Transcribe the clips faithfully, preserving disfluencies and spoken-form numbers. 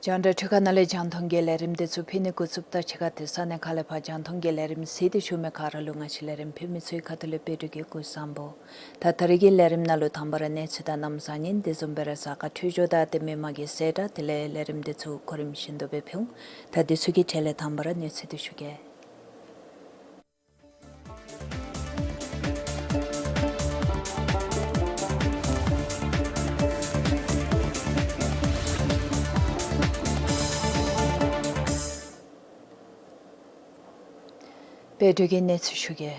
རྒྱང་བསྒྲགས་འཕྲུལ་ཁང་ནང་ལས་རྒྱང་མཐོང་གི་ལས་རིམ་འདི་ཚུ་ཕུལ་ནི་འགོ་བཙུགསཔ་ད་ཕྱི་ཁ་ཏེ་ས་གནས་ཁག་ལས་ཕར་རྒྱང་མཐོང་གི་ལས་རིམ་གཟིགས་ཏེ་བཞུགས་མི་ག་ར་ལུ་ང་བཅས་ལས་རིམ་ཕུལ་མི་ཚུ་གི་ཁ་ཐུག་ལས་དཔལ་འབྲུག་གི་སྐུ་གཟུགས་བཟང་པོ། ད་ད་རེས་ཀྱི་ལས་རིམ་ནང་ལུ་དང་པ་ར་གནས་ཚུལ་དང་གནམ་གཤིས་ཉིན་དེ་བཟུམ་སྦེ་ར་གཟའ་སྐར་འཕྲོད་སྦྱོར་དང་ཏེ་མི་མང་གི་གསལ་བསྒྲགས་དེ་ལས་ལས་རིམ་འདི་ཚུ་གོ་རིམ་བཞིན་དུ་སྦེ་ཕུལ་འོང་། ད་འདི་ཚུ་གི་གྲས་ལས་དང་པ་ར་གནས་ཚུལ་འདི་ཞུ་གེ། དཔལ་འབྲུག་གི་གནས་ཚུལ་ཞུ་གེ།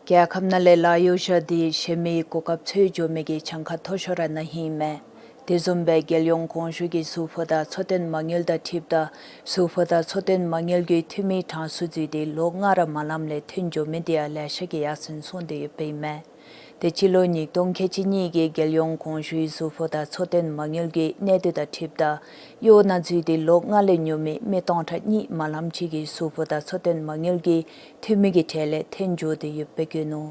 རྒྱལ་ཁབ་ནང་ལས་ལཱ་གཡོག་བཞག་སྟེ་གཞན་མི་གོ་སྐབས་འཚོལ་འགྱོ་མི་གི་གྱངས་ཁ་མཐོ་ཤོས་ར་ན་ཧིང་ཨིན་མས། དེ་བཟུམ་སྦེ་རྒྱལ་ཡོངས་གོང་ཞུ་གི་གཟུགས་པོ་དང་འཚོ་རྟེན་མ་དངུལ་དང་འཁྲིལཝ་ད་གཟུགས་པོ་དང་འཚོ་རྟེན་མ་དངུལ་གྱི་འཐུས་མི་གྲངས་སུ་འཛུལ་ཏེ་ལོ་ལྔ་ར་མ་ལངམ་ལས་ཐོན་འགྱོ་མི་དེ་ཡང་ལེ་ཤ་གིས་ཡར་སེང་སོང་སྟེ་ཡོདཔ་ཨིན་མས། ཏེ་སྤྱི་ལོ་ཉིས་སྟོང་ཁལ་གཅིག་གཉིས་ཀྱི་རྒྱལ་ཡོངས་གོང་ཞུའི་གཟུགས་པོ་དང་འཚོ་རྟེན་མ་དངུལ་གྱི་གནས་སྡུད་དང་འཁྲིལཝ་ད་གཡོག་ནང་འཛུལ་ཏེ་ལོ་ལྔ་ལས་ཉུང་མི་མི་སྟོང་ཕྲག་གཉིས་མ་ལངམ་ཅིག་གིས་གཟུགས་པོ་དང་འཚོ་རྟེན་མ་དངུལ་གྱི་འཐུས་མི་གི་གྲས་ལས་ཐོན་འགྱོ་སྟེ་ཡོདཔ་སྦེ་བཀོད་ནུག།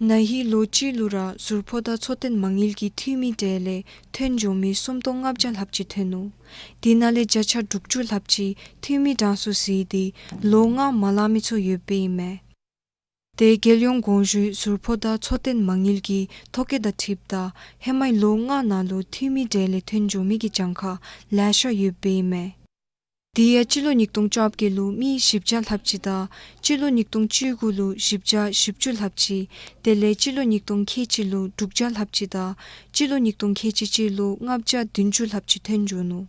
ན་ཧིང་ལོ་གཅིག་ལུ་ར་གཟུགས་པོ་དང་འཚོ་རྟེན་མ་དངུལ་གྱི་འཐུས་མི་གྲས་ལས་ཐོན་འགྱོ་མི་སུམ་སྟོང་ལྔ་བརྒྱ་ལྷགཔ་ཅིག་ཐོན་ནུག། དེ་ནང་ལས་བརྒྱ་ཆ་དྲུག་ཅུ་ལྷགཔ་ཅིག་འཐུས་མི་གྲངས་སུ་གཟིགས་ཏེ་ལོ་ལྔ་མ་ལང་མི་ཚུ་ཡོདཔ་ཨིན་མས། ཏེ་རྒྱལ་ཡོངས་གོང་ཞུའི་གཟུགས་པོ་དང་འཚོ་རྟེན་མ་དངུལ་གྱི་ཐོ་བཀོད་དང་འཁྲིལཝ་ད་ཧེ་མའི་ལོ་ལྔ་ནང་ལུ་འཐུས་མི་གྲས་ལས་ཐོན་འགྱོ་མི་གི་གྱངས་ཁ་ལེ་ཤ་ཡོདཔ་ཨིན་མས། དེ་ཡང་སྤྱི་ལོ་ཉིས་སྟོང་བཅོ་བརྒྱད་ལུ་མི་བཞི་བརྒྱ་ལྷགཔ་ཅིག་དང་སྤྱི་ལོ་ཉིས་སྟོང་བཅུ་དགུ་ལུ་བཞི་བརྒྱ་བཞི་བཅུ་ལྷགཔ་ཅིག་དེ་ལས་སྤྱི་ལོ་ཉིས་སྟོང་ཁལ་གཅིག་ལུ་དྲུག་བརྒྱ་ལྷགཔ་ཅིག་དང་སྤྱི་ལོ་ཉིས་སྟོང་ཁལ་གཅིག་གཅིག་ལུ་ལྔ་བརྒྱ་བདུན་ཅུ་ལྷགཔ་ཅིག་ཐོན་འགྱོ་ནུག།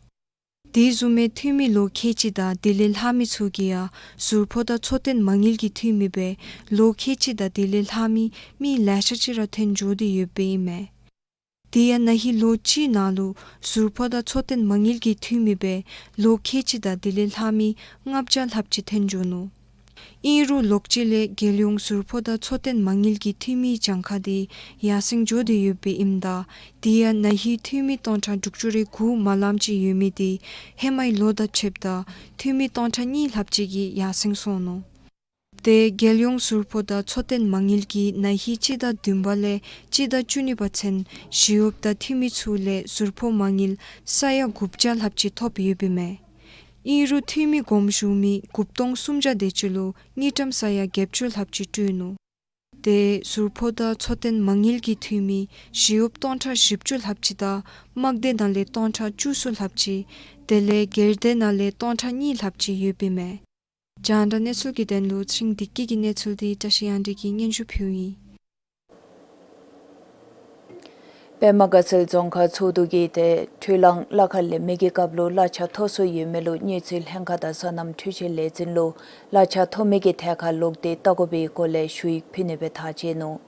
དེ་བཟུམ་མའི་འཐུས་མི་ལོ་ཁལ་གཅིག་དང་དེ་ལས་ལྷག་མི་ཚུ་གིས་ཡང་གཟུགས་པོ་དང་འཚོ་རྟེན་མ་དངུལ་གྱི་འཐུས་མི་སྦེ་ལོ་ཁལ་གཅིག་དང་དེ་ལས་ལྷག་མི་མི་ལེ་ཤ་ཅིག་ར་ཐོན་འགྱོ་སྟེ་ཡོདཔ་ཨིན་མས། དེ་ཡང་ན་ཧིང་ལོ་གཅིག་ནང་ལུ་གཟུགས་པོ་དང་འཚོ་རྟེན་མ་དངུལ་གྱི་འཐུས་མི་སྦེ་ལོ་ཁལ་གཅིག་དང་དེ་ལས་ལྷག་མི་ལྔ་བརྒྱ་ལྷགཔ་ཅིག་ཐོན་འགྱོ་ནུག། ཨིན་རུང་ལོགས་གཅིག་ལས་རྒྱལ་ཡོངས་གཟུགས་པོ་དང་འཚོ་རྟེན་མ་དངུལ་གྱི་འཐུས་མིའི་གྱངས་ཁ་དེ་ཡར་སེང་འགྱོ་སྟེ་ཡོདཔ་ཨིནམ་ད་དེ་ཡང་ན་ཧིང་འཐུས་མི་སྟོང་ཕྲག་དྲུག་ཅུ་རེ་དགུ་མ་ལངམ་ཅིག་ཡོད་མི་དེ་ཧེ་མའི་ལོ་དང་ཕྱདཔ་ད་འཐུས་མི་སྟོང་ཕྲག་གཉིས་ལྷགཔ་ཅིག་གིས་ཡར་སེང་སོང་ནུག། ཏེ་རྒྱལ་ཡོངས་གཟུགས་པོ་དང་འཚོ་རྟེན་མ་དངུལ་གྱིས་ན་ཧིང་སྤྱི་ཟླ་བདུན་པ་ལས་སྤྱི་ཟླ་བཅུ་གཉིས་པ་ཚུན་ཞི་གཡོགཔ་དང་འཐུས་མི་ཚུ་ལས་གཟུགས་པོ་མ་དངུལ་ས་ཡ་དགུ་བརྒྱ་ལྷགཔ་ཅིག་ཐོབ་ཡོདཔ་ཨིན་མས། ཨིན་རུང་འཐུས་མི་དགོངསམ་ཞུ་མི་དགུ་སྟོང་སུམ་བརྒྱ་དེ་ཅིག་ལུ་དངུལ་ཀྲམ་ས་ཡ་བརྒྱད་ཅུ་ལྷགཔ་ཅིག་སྤྲོད་ནུག། ཏེ་གཟུགས་པོ་དང་འཚོ་རྟེན་མ་དངུལ་གྱི་འཐུས་མི་ཞི་གཡོགཔ་སྟོང་ཕྲག་བཞི་བཅུ་ལྷགཔ་ཅིག་དང་དམག་སྡེ་ནང་ལས་སྟོང་ཕྲག་བཅུ་གསུམ་ལྷགཔ་ཅིག་དེ་ལས་སྒེར་སྡེ་ནང་ལས་སྟོང་ཕྲག་གཉིས་ལྷགཔ་ཅིག་ཡོདཔ་ཨིན་མས། རྒྱང་བསྒྲགས་གནས་ཚུལ་གྱི་དོན་ལུ་ཚེ་རིང་བདེ་སྐྱིད་ཀྱི་གནས་ཚུལ་དེ་བཀྲ་ཤིས་གཡང་སྒྲོན་གྱིས་སྙན་ཞུ་ཕུལཝ་ཨིན། པདྨ་དགའ་ཚལ་རྫོང་ཁག་ཚོགས་འདུ་གིས་ཏེ་འཕྲུལ་གླང་གླ་ཁར་ལེན་མི་གི་སྐབས་ལུ་གླ་ཆ་མཐོ་སུ་ཡོད་མི་ལུ་དངུལ་རྩིས་ལྷན་ཁག་དང་སོ་ནམ་འཕྲུལ་ཆས་ལས་འཛིན་ལུ་གླ་ཆ་མཐོ་མི་གི་ཐད་ཁར་ལོག་སྟེ་ལྟ་དགོ་པའི་སྐོར་ལས་ཞུ་ཡིག་ཕུལ་ནི་སྦེ་ཐག་བཅད་ནུག།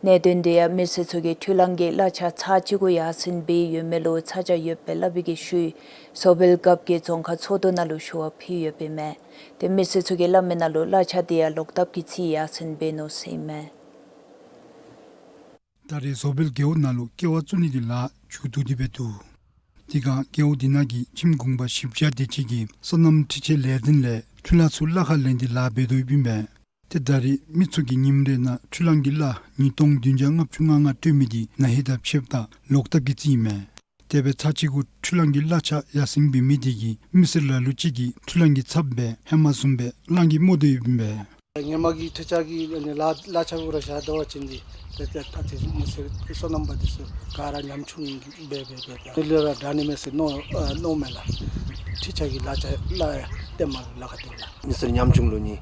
གནད་དོན་དེ་ཡང་མི་སེར་ཚུ་གིས་འཕྲུལ་གླང་གི་གླ་ཆ་ཚར་གཅིག་གུ་ཡར་སེང་འབད་ཡོད་མི་ལུ་ཚ་གྱང་ཡོདཔ་སྦེ་སླབ་པའི་གི་ཤུལ་བཟོ་སྦེལ་རྒཔོ་གིས་རྫོང་ཁག་ཚོགས་འདུ་ནང་ལུ་ཞུ་བ་ཕུལ་ཡོདཔ་ཨིན་མས། ཏེ་མི་སེར་ཚུ་གིས་སླབ་མི་ནང་ལུ་གླ་ཆ་དེ་ཡང་ལོག་ལྟབ་ཀྱིས་རྩིས་ཡར་སེང་འབད་ནུག་ཟེར་ཨིན་མས། ད་རེས་བཟོ་སྦེལ་རྒེད་འོག་ནང་ལུ་ཀེ་བ་བཙུགས་ནི་གི་ལཱ་མཇུག་བསྡུ་སྟེ་འབད་འདུག། དེ་སྒང་རྒེད་འོག་དེ་ནང་གི་ཁྱིམ་གུང་པ་བཞི་བརྒྱ་དེ་ཅིག་གིས་སོ་ནམ་འཕྲུལ་ཆས་ལས་འཛིན་ལས་འཕྲུལ་ལཱ་ཚུ་གླ་ཁར་ལེན་ཏེ་ལཱ་འབད་དོ་ཡོདཔ་ཨིན་པས། ཏེ་ད་རེས་མི་ཚུ་གིས་ཉིནམ་རེ་ནང་འཕྲུལ་གླང་གི་གླ་ཉིས་སྟོང་བདུན་བརྒྱ་ལྔ་བཅུ་ང་ལྔ་སྤྲོད་མི་དེ་ན་ཧིང་དང་ཕྱདཔ་ད་ལོག་བཏབ་ཀྱི་རྩིས་ཨིན་མས། དེ་སྦེ་ཚར་གཅིག་གུ་འཕྲུལ་གླང་གི་གླ་ཆ་ཡར་སེང་འབད་མི་དེ་གིས་མི་སེར་ལ་ལུ་ཅིག་གིས་འཕྲུལ་གླང་གི་ཚབ་སྦེ་ཧེ་མ་བཟུམ་སྦེ་གླང་གི་རྨོ་དོ་ཡོདཔ་ཨིན་པས། ཧེ་མ་གི་འཕྲུལ་ཆས་ཀྱི་ཨ་ནི་གླ་གླ་ཆ་གུ་ར་བཞག་སྡོད་པ་ཅིན་འདི་ཏེ་ཏེ་ད་ཏེ་མི་སེར་སོ་ནམ་པ་འདི་ཚུ་ག་ར་ཉམ་ཆུང་འབད་འབད་འབད་ད་མི་ལུ་ར་དྲག་ནི་མས་ཟེར་མནོ་ཨ་མནོཝ་མས་ལགས། འཕྲུལ་ཆས་ཀྱི་གླ་ཆ་གླ་ཡང་ཏེ་མ་ལཱ་ཁག་འདུག་ལགས། མི་སེར་ཉམ་ཆུང་ལུ་ནི།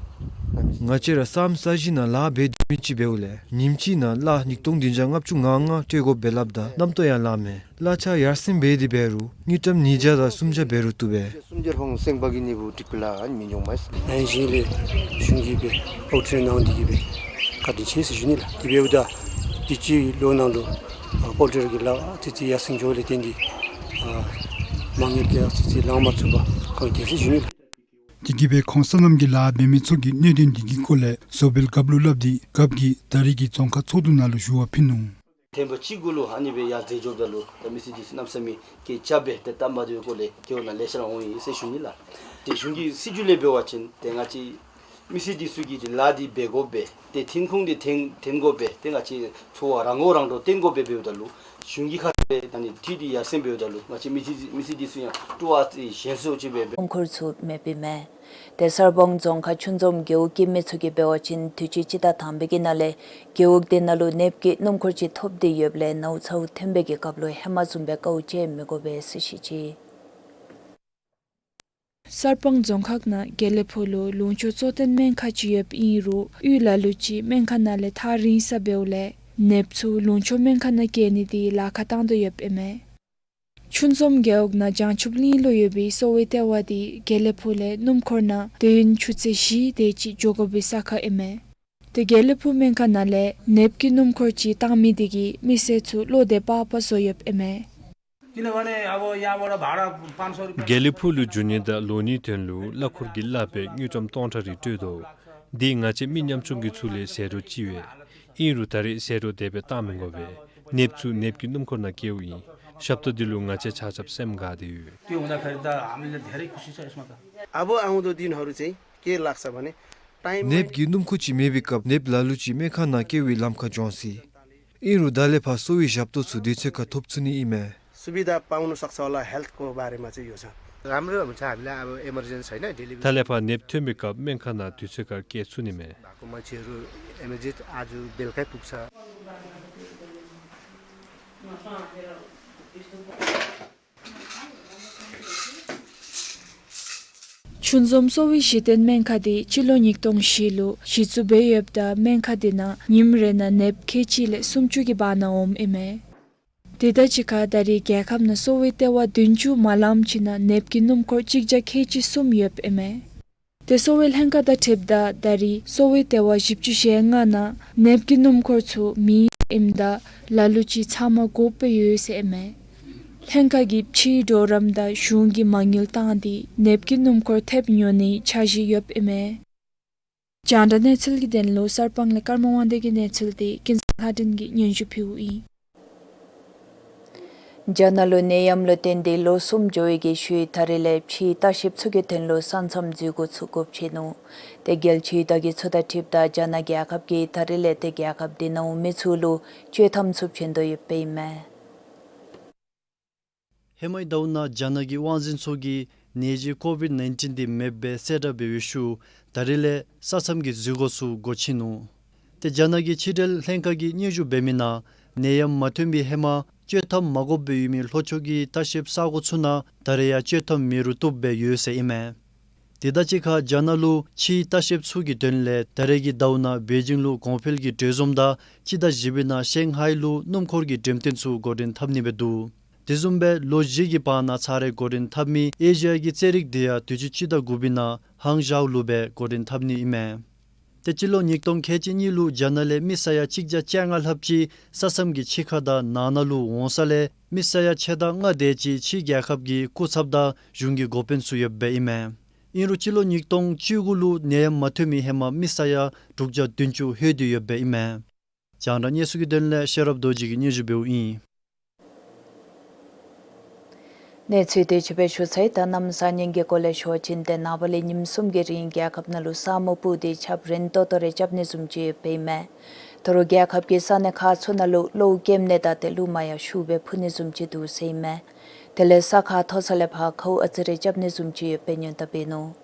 ང་བཅས་ར་ས་ཧམ་ས་གཞི་ནང་ལཱ་འབད་སྡོད་མི་ཅིག་འབདཝ་ལས་ཉིནམ་གཅིག་ནང་གླ་ཉིས་སྟོང་བདུན་བརྒྱ་ལྔ་བཅུ་ང་ལྔ་སྤྲོད་དགོཔ་སྦེ་སླབ་ད་རྣམ་རྟོག་ཡང་ལངས་མས། གླ་ཆ་ཡར་སེང་འབད་དེ་འབད་རུང་དངུལ་ཀྲམ་ཉིས་བརྒྱ་དང་སུམ་བརྒྱ་འབད་རུང་བཏུབ་པས། སུམ་བརྒྱ་ཕོན་སེང་པ་གི་ནི་བུ་ཏིག་པི་ལ་ཨན་མི་འབྱུང་མས། ཨན་ཞིང་ལས་གཞུང་གིས་སྦེ་པོལ་ཊི་རི་ནང་འདི་གིས་སྦེ་བཀའ་དྲིན་ཆེ་ཟེར་ཞུ་ནི་ལགས། དེ་འབདཝ་ད་དུས་ཅི་ལོ་ནང་ལུ་ཨ་པོལ་ཊི་རི་གི་གླ་ཨ་ཙི་ཙི་ཡར་སེང་འགྱོཝ་ལས་བརྟེན་ཏེ་ཨ་མ་དངུལ་གྱི་ཨ་ཙི་ཙི་ལང་མ་ཚུགས་པར་ཁག་ཁེལ་ཟེར་ཞུ་ནི་ལགས། དེ་གིས་སྦེ་ཁོང་སོ་ནམ་གྱི་ལཱ་འབད་མི་ཚུ་གིས་གནད་དོན་འདི་གི་སྐོར་ལས་བཟོ་སྦེལ་རྒཔོ་ལུ་སླབ་སྟེ་རྒཔོ་གིས་ད་རེས་ཀྱི་རྫོང་ཁག་ཚོགས་འདུ་ནང་ལུ་ཞུ་བ་ཕུལ་ནུག། ཐེངས་པ་གཅིག་གུ་ལུ་ཨ་ནི་སྦེ་ཡར་འཛེགས་འགྱོཝ་ད་ལུ་ད་མི་སེར་འདི་ཚུ་གནམ་མེད་ས་མེད་སྐད་རྐྱབ་སྦེ་ཏེ་སྟབས་མ་བདེཝ་སྐོར་ལས་རྒེད་འོག་ནང་ལེ་ཤ་ར་འོང་ཡི་ཟེར་ཞུ་ནི་ལགས། ཏེ་གཞུང་གི་སྲིད་བྱུས་ལས་འབད་བ་ཅིན་ཏེ་ང་བཅས་མི་སེར་འདི་ཚུ་གིས་ཏེ་ལཱ་འདི་འབད་དགོ་པས། ཏེ་འཐོན་ཁུངས་འདི་འཐོན་འཐོན་དགོ་པས། ཏེ་ང་བཅས་འཚོ་བ་རང་མགོ་རང་འདྲོངས་བཏོན་དགོ་པས། འབདཝ་ད་ལུ་གཞུང་གི་ཁ་ཐུག་ལས་ད་ཨ་ནི་འཐུས་འདི་ཡར་སེང་འབདཝ་ད་ལུ་ང་བཅས་མི་སེར་མི་སེར་འདི་ཚུ་ཡང་སྤྲོ་བ་ཅིག་ཞན་སུ་ཅིག་སྦེ་འབད། སྣུམ་འཁོར་ཚུ་མེདཔ་ཨིན་མས། ཏེ་གསར་སྤང་རྫོང་ཁག་ཆུ་འཛོམས་རྒེད་འོག་གི་མི་ཚུ་གིས་འབད་བ་ཅིན་དུས་ཅི་སྤྱི་ཟླ་དང་པའི་གི་ནང་ལས་རྒེད་འོག་དེ་ནང་ལུ་ནེབ་ཀྱི་སྣུམ་འཁོར་ཅིག་ཐོབ་སྟེ་ཡོདཔ་ལས་ནཝ་ཚཝ་ཐོན་པའི་གི་སྐབས་ལུ་ཧེ་མ་བཟུམ་སྦེ་དཀའཝ་སྤྱད་མི་དགོ་པས་ཟེར་བཤད་ཅི། གསར་སྤང་རྫོང་ཁག་ནང་དགེ་ལེགས་ཕུག་ལུ་ལུང་ཕྱོགས་གཙོ་བསྟེན་སྨན་ཁང་ཅིག་ཡོདཔ་ཨིན་རུང་གཡུས་ལ་ལུ་ཅིག་སྨན་ཁང་ནང་ལས་ཐག་རིང་ས་འབདཝ་ལས་ནེབ་ཚུ་ལུང་ཕྱོགས་སྨན་ཁང་ནང་བསྐྱལ་ནི་འདི་ལཱ་ཁག་བཏང་དོ་ཡོདཔ་ཨིན་མས། ཆུ་འཛོམས་རྒེད་འོག་ནང་བྱང་ཆུབ་གླིང་ལུ་ཡོད་པའི་གསོ་བའི་ལྟེ་བ་འདི་དགེ་ལེགས་ཕུག་ལས་སྣུམ་འཁོར་ནང་དུས་ཡུན་ཆུ་ཚོད་བཞི་དེ་ཅིག་འགྱོ་དགོ་པའི་ས་ཁར་ཨིན་མས། ཏེ་དགེ་ལེགས་ཕུག་སྨན་ཁང་ནང་ལས་ནེབ་ཀྱི་སྣུམ་འཁོར་ཅིག་བཏང་མི་དེ་གིས་མི་སེར་ཚུ་བློ་བདེ་བག་ཕེབས་བཟོ་ཡོདཔ་ཨིན་མས། किनभने अब यहाँबाट भाडा पाँच सौ रुपियाँ དགེ་ལེགས་ཕུག་ལུ་འགྱོ་ནི་དང་ལོག་ནིའི་དོན་ལུ་གླ་འཁོར་གྱི་གླ་སྦེ་དངུལ་ཀྲམ་སྟོང་ཕྲག་རེ་སྤྲོད་དོ། འདི་ང་བཅས་མི་ཉམ་ཆུང་གི་ཚུ་ལས་ཟད་འགྲོ་ཅིག་ཡོད། ཨིན་རུང་ད་རེས་ཟད་འགྲོ་དེ་སྦེ་བཏང་མི་དགོ་པས། ནེབ་ཚུ་ནེབ་ཀྱི་སྣུམ་འཁོར་ནང་བསྐྱལཝ་ཨིན། ཞབས་ཏོག་འདི་ལུ་ང་བཅས་ཆ་ཁྱབ་སེམས་དགའ་སྟེ་ཡོད། त्यो हुँदाखेरि त हामीलाई धेरै खुसी छ यसमा त। अब आउँदो दिनहरू चाहिँ के लाग्छ भने टाइम ནེབ་ཀྱི་སྣུམ་འཁོར་ཅིག་མེད་པའི་སྐབས་ནེབ་ལ་ལུ་ཅིག་སྨན་ཁང་ནང་བསྐྱལ་བའི་ལམ་ཁར་འགྱོ་སྲིད། ཨིན་རུང་ད་ལས་ཕར་གསོ་བའི་ཞབས་ཏོག་ཚུ་དུས་ཚོད་ཁར་ཐོབ་ཚུགས་ནི་ཨིན་མས། सुविधा पाउन सक्छ होला हेल्थको बारेमा चाहिँ यो छ। राम्रो हुन्छ। हामीलाई अब इमर्जेन्सी होइन डेलिभरी ད་ལས་ཕར་ནེབ་ཐོན་པའི་སྐབས་སྨན་ཁང་ནང་དུས་ཚོད་ཁར་བསྐྱལ་ཚུགས་ནི་མས། भएको मान्छेहरू इमिजिएट आज बेलुकै पुग्छ। ཆུ་འཛོམས་གསོ་བའི་གཞི་རྟེན་སྨན་ཁང་འདི་སྤྱི་ལོ་ཉིས་སྟོང་བཞི་ལུ་གཞི་བཙུགས་འབད་ཡོདཔ་ད་སྨན་ཁང་འདི་ནང་ཉིནམ་རེ་ནང་ནདཔ་ཁལ་གཅིག་ལས་སུམ་ཅུ་གི་བར་ན་འོངམ་ཨིན་མས། དེ་དང་གཅིག་ཁར་ད་རེས་རྒྱལ་ཁབ་ནང་གསོ་བའི་ལྟེ་བ་བདུན་ཅུ་མ་ལངམ་ཅིག་ནང་ནདཔ་གི་སྣུམ་འཁོར་གཅིག་བརྒྱ་ཁལ་གཅིག་གསུམ་ཡོདཔ་ཨིན་མས། དེ་གསོ་བའི་ལྷན་ཁག་དང་འཁྲིལཝ་ད་ད་རེས་གསོ་བའི་ལྟེ་བ་བཞི་བཅུ་ཞེ་ལྔ་ནང་ནདཔ་གི་སྣུམ་འཁོར་ཚུ་མེད་ཨིནམ་ད་ལ་ལུ་ཅིག་ཚབ་མ་དགོཔ་སྦེ་ཡོད་ཟེར་ཨིན་མས། ལྷན་ཁག་གིས་ཕྱིའི་གྲོགས་རམ་དང་གཞུང་གིས་མ་དངུལ་བཏང་སྟེ་ནདཔ་གི་སྣུམ་འཁོར་ཐེབས་ཉོ་ནིའི་འཆར་གཞི་ཡོདཔ་ཨིན་མས། རྒྱང་བསྒྲགས་གནས་ཚུལ་གྱི་དོན་ལུ་གསར་སྤང་ལས་ཀརྨ་དབང་འདུས་ཀྱི་གནས་ཚུལ་འདི་ཀུན་བཟང་ལྷ་སྒྲོན་གྱིས་སྙན་ཞུ་ཕུལཝ་ཨིན། རྒྱ་ནག་ལུ་ནད་ཡམས་ལུ་བརྟེན་ཏེ་ལོ་གསུམ་འགྱོ་བའི་གི་ཤུལ་ད་རེས་ལས་ཕྱིའི་ལྟ་བཤལཔ་ཚུ་གི་དོན་ལུ་ས་མཚམས་འཛུལ་སྒོ་ཚུ་སྒོ་ཕྱེ་ནུག། དེ་རྒྱལ་སྤྱིའི་བརྡ་བརྒྱུད་ཚུ་དང་འཁྲིལཝ་ད་རྒྱ་ནག་རྒྱལ་ཁབ་ཀྱིས་ད་རེས་ལས་ཏེ་རྒྱལ་ཁབ་དེ་ནང་མི་ཚུ་ལུ་བཅོས་ཐབས་ཚུ་བྱིན་དོ་ཡོདཔ་ཨིན་མས། ཧེ་མའི་ཟླཝ་ནང་རྒྱ་ནག་གི་དབང་འཛིན་ཚོགས་ཀྱིས་ནད་གཞི་ཀོ་ཝིཌ་ནའིན་ཊིན་འདི་མེདཔ་སྦེ་གསལ་བསྒྲགས་འབད་བའི་ཤུལ་ད་རེས་ལས་ས་མཚམས་ཀྱི་འཛུལ་སྒོ་ཚུ་སྒོ་ཕྱེ་ནུག། ཏེ་རྒྱ་ནག་གི་ཕྱི་འབྲེལ་ལྷན་ཁག་གིས་སྙན་ཞུ་འབད་མི་ནང་ནད་ཡམས་མ་ཐོན་པའི་ཧེ་མ་བཅོས་ཐབས་མ་དགོཔ་སྦེ་ཡོད་མི་ལྷོ་ཕྱོགས་ཀྱི་ལྟ་བཤལཔ་ས་གོ་ཚུ་ནང་ད་རེས་ཡང་བཅོས་ཐབས་མེད་རུང་བཏུབ་སྦེ་ཡོད་ཟེར་ཨིན་མས། དེ་དང་གཅིག་ཁར་རྒྱ་ནག་ལུ་ཕྱིའི་ལྟ་བཤལཔ་ཚུ་གི་དོན་ལས་ད་རེས་ཀྱི་ཟླཝ་ནང་པེ་ཅིང་ལུ་གོང་འཕེལ་གྱི་གྲོས་འཛོམས་དང་སྤྱི་ཟླ་བཞི་པའི་ནང་ཤང་ཧའི་ལུ་སྣུམ་འཁོར་གྱི་འགྲེམས་སྟོན་ཚུ་འགོ་འདྲེན་འཐབ་ནི་སྦེ་འདུག། དེ་བཟུམ་སྦེ་ལོ་བཞི་གི་བར་ན་ཚར་རེ་འགོ་འདྲེན་འཐབ་མི་ཨེ་ཤི་ཡ་གི་རྩེད་རིགས་དེ་ཡང་དུས་ཅི་སྤྱི་ཟླ་དགུ་པའི་ནང་ཧང་ཞའོ་ལུ་སྦེ་འགོ་འདྲེན་འཐབ་ནི་ཨིན་མས། ཏེ་སྤྱི་ལོ་ཉིས་སྟོང་ཁལ་གཅིག་གཉིས་ལུ་རྒྱ་ནག་ལས་མི་ས་ཡ་གཅིག་བརྒྱ་བཅོ་ལྔ་ལྷགཔ་ཅིག་ས་མཚམས་ཀྱི་ཕྱི་ཁ་དང་ནང་ན་ལུ་འོང་ས་ལས་མི་ས་ཡ་ཕྱེད་དང་ལྔ་དེ་ཅིག་ཕྱི་རྒྱལ་ཁབ་ཀྱི་སྐུ་ཚབ་དང་གཞུང་གི་འགོ་དཔོན་ཚུ་ཡོདཔ་སྦེ་ཨིན་མས། ཨིན་རུང་སྤྱི་ལོ་ཉིས་སྟོང་བཅུ་དགུ་ལུ་ནད་ཡམས་མ་ཐོན་མི་ཧེ་མ་མི་ས་ཡ་དྲུག་བརྒྱ་བདུན་ཅུ་ལྷོད་དེ་ཡོདཔ་སྦེ་ཨིན་མས། རྒྱང་བསྒྲགས་གནས་ཚུལ་གྱི་དོན་ལས་ཤེས་རབ་རྡོ་རྗེ་གིས་སྙན་ཞུ་འབདཝ་ཨིན། གནས་ཚུལ་དེ་ཅིག་སྦེ་ཞུ་ཚར་ཡི། ད་གནམ་བཟང་ངན་གྱི་སྐོར་ལས་ཞུ་བ་ཅིན་ཏེ་ནངས་པ་ལས་ཉིནམ་གསུམ་གྱི་རིང་རྒྱལ་ཁབ་ནང་ལུ་ས་སྨུག་སྤུབས་ཏེ་ཆརཔ་རན་ཏོག་ཏོ་རེ་རྐྱབ་ནི་བཟུམ་ཅིག་ཡོདཔ་ཨིན་མས། ད་རུང་རྒྱལ་ཁབ་ཀྱི་ས་གནས་ཁག་ཚུ་ནང་ལུ་གློཝ་སྐྱེམ་ནི་དང་ཏེ་རླུང་མ་ཡང་ཤུགས་སྦེ་འཕུ་ནི་བཟུམ་ཅིག་འདུག་ཟེར་ཨིན་མས། དེ་ལས་ས་ཁ་མཐོ་ས་ལས་ཕར་ཁཝ་ཨ་ཙི་རེ་རྐྱབ་ནི་བཟུམ་ཅིག་ཡོདཔ་སྦེ་ཉོན་དག་འབད་ནུག།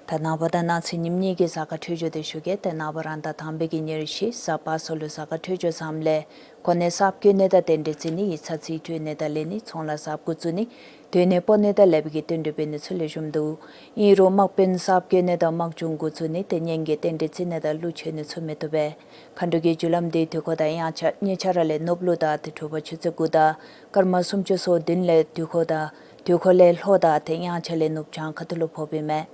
ད་ནངས་པ་དང་གནངས་ཚེ་ཉིནམ་གཉིས་ཀྱི་གཟའ་སྐར་འཕྲོད་སྦྱོར་དེ་ཞུ་གེ། ཏེ་ནངས་པ་རང་ཟླ་དང་པའི་གི་ཉེར་བཞི་གཟའ་པ་སངས་ལུ་གཟའ་སྐར་འཕྲོད་སྦྱོར་བཟངམ་ལས་གོ་གནས་གསརཔ་བཀོད་ནི་དང་རྟེན་འབྲེལ་བརྩི་ནི་ཡིག་ཚང་རྩིས་སྤྲོད་ནི་དང་ལེན་ནི་ཚོང་ལཱ་གསརཔ་འགོ་བཙུགས་ནི་སྡོད་གནས་སྤོ་ནི་དང་ལེགས་པའི་གི་དོན་སྒྲུབ་འབད་ནི་ཚུ་ལེགས་ཤོམ་འདུག། ཨིན་རུང་དམག་དཔོན་གསརཔ་བཀོད་ནི་དང་དམག་སྦྱོང་འགོ་བཙུགས་ནི་ཏེ་གཉེན་གྱི་རྟེན་འབྲེལ་བརྩི་ནི་དང་གླུ་མཆོད་ནི་ཚུ་མི་བཏུབ་པས། མཁའ་འགྲོ་གི་རྒྱུ་ལམ་འདི་དུས་འཁོར་དང་དབྱངས་འཆར་གཉིས་ཆ་ར་ལས་ནུབ་ལུ་དང་ཏེ་དྲོ་པ་ཆུ་ཚོད་དགུ་དང་སྐར་མ་སུམ་ཅུ་སོ་བདུན་ལས་དུས་འཁོར་དང་དུས་འཁོར་ལས་ལྷོ་དང་ཏེ་དབྱངས་འཆར་ལས་ནུབ་བྱང་ཁ་ཐུག་ལུ་ཕོགཔ་ཨིན་མས།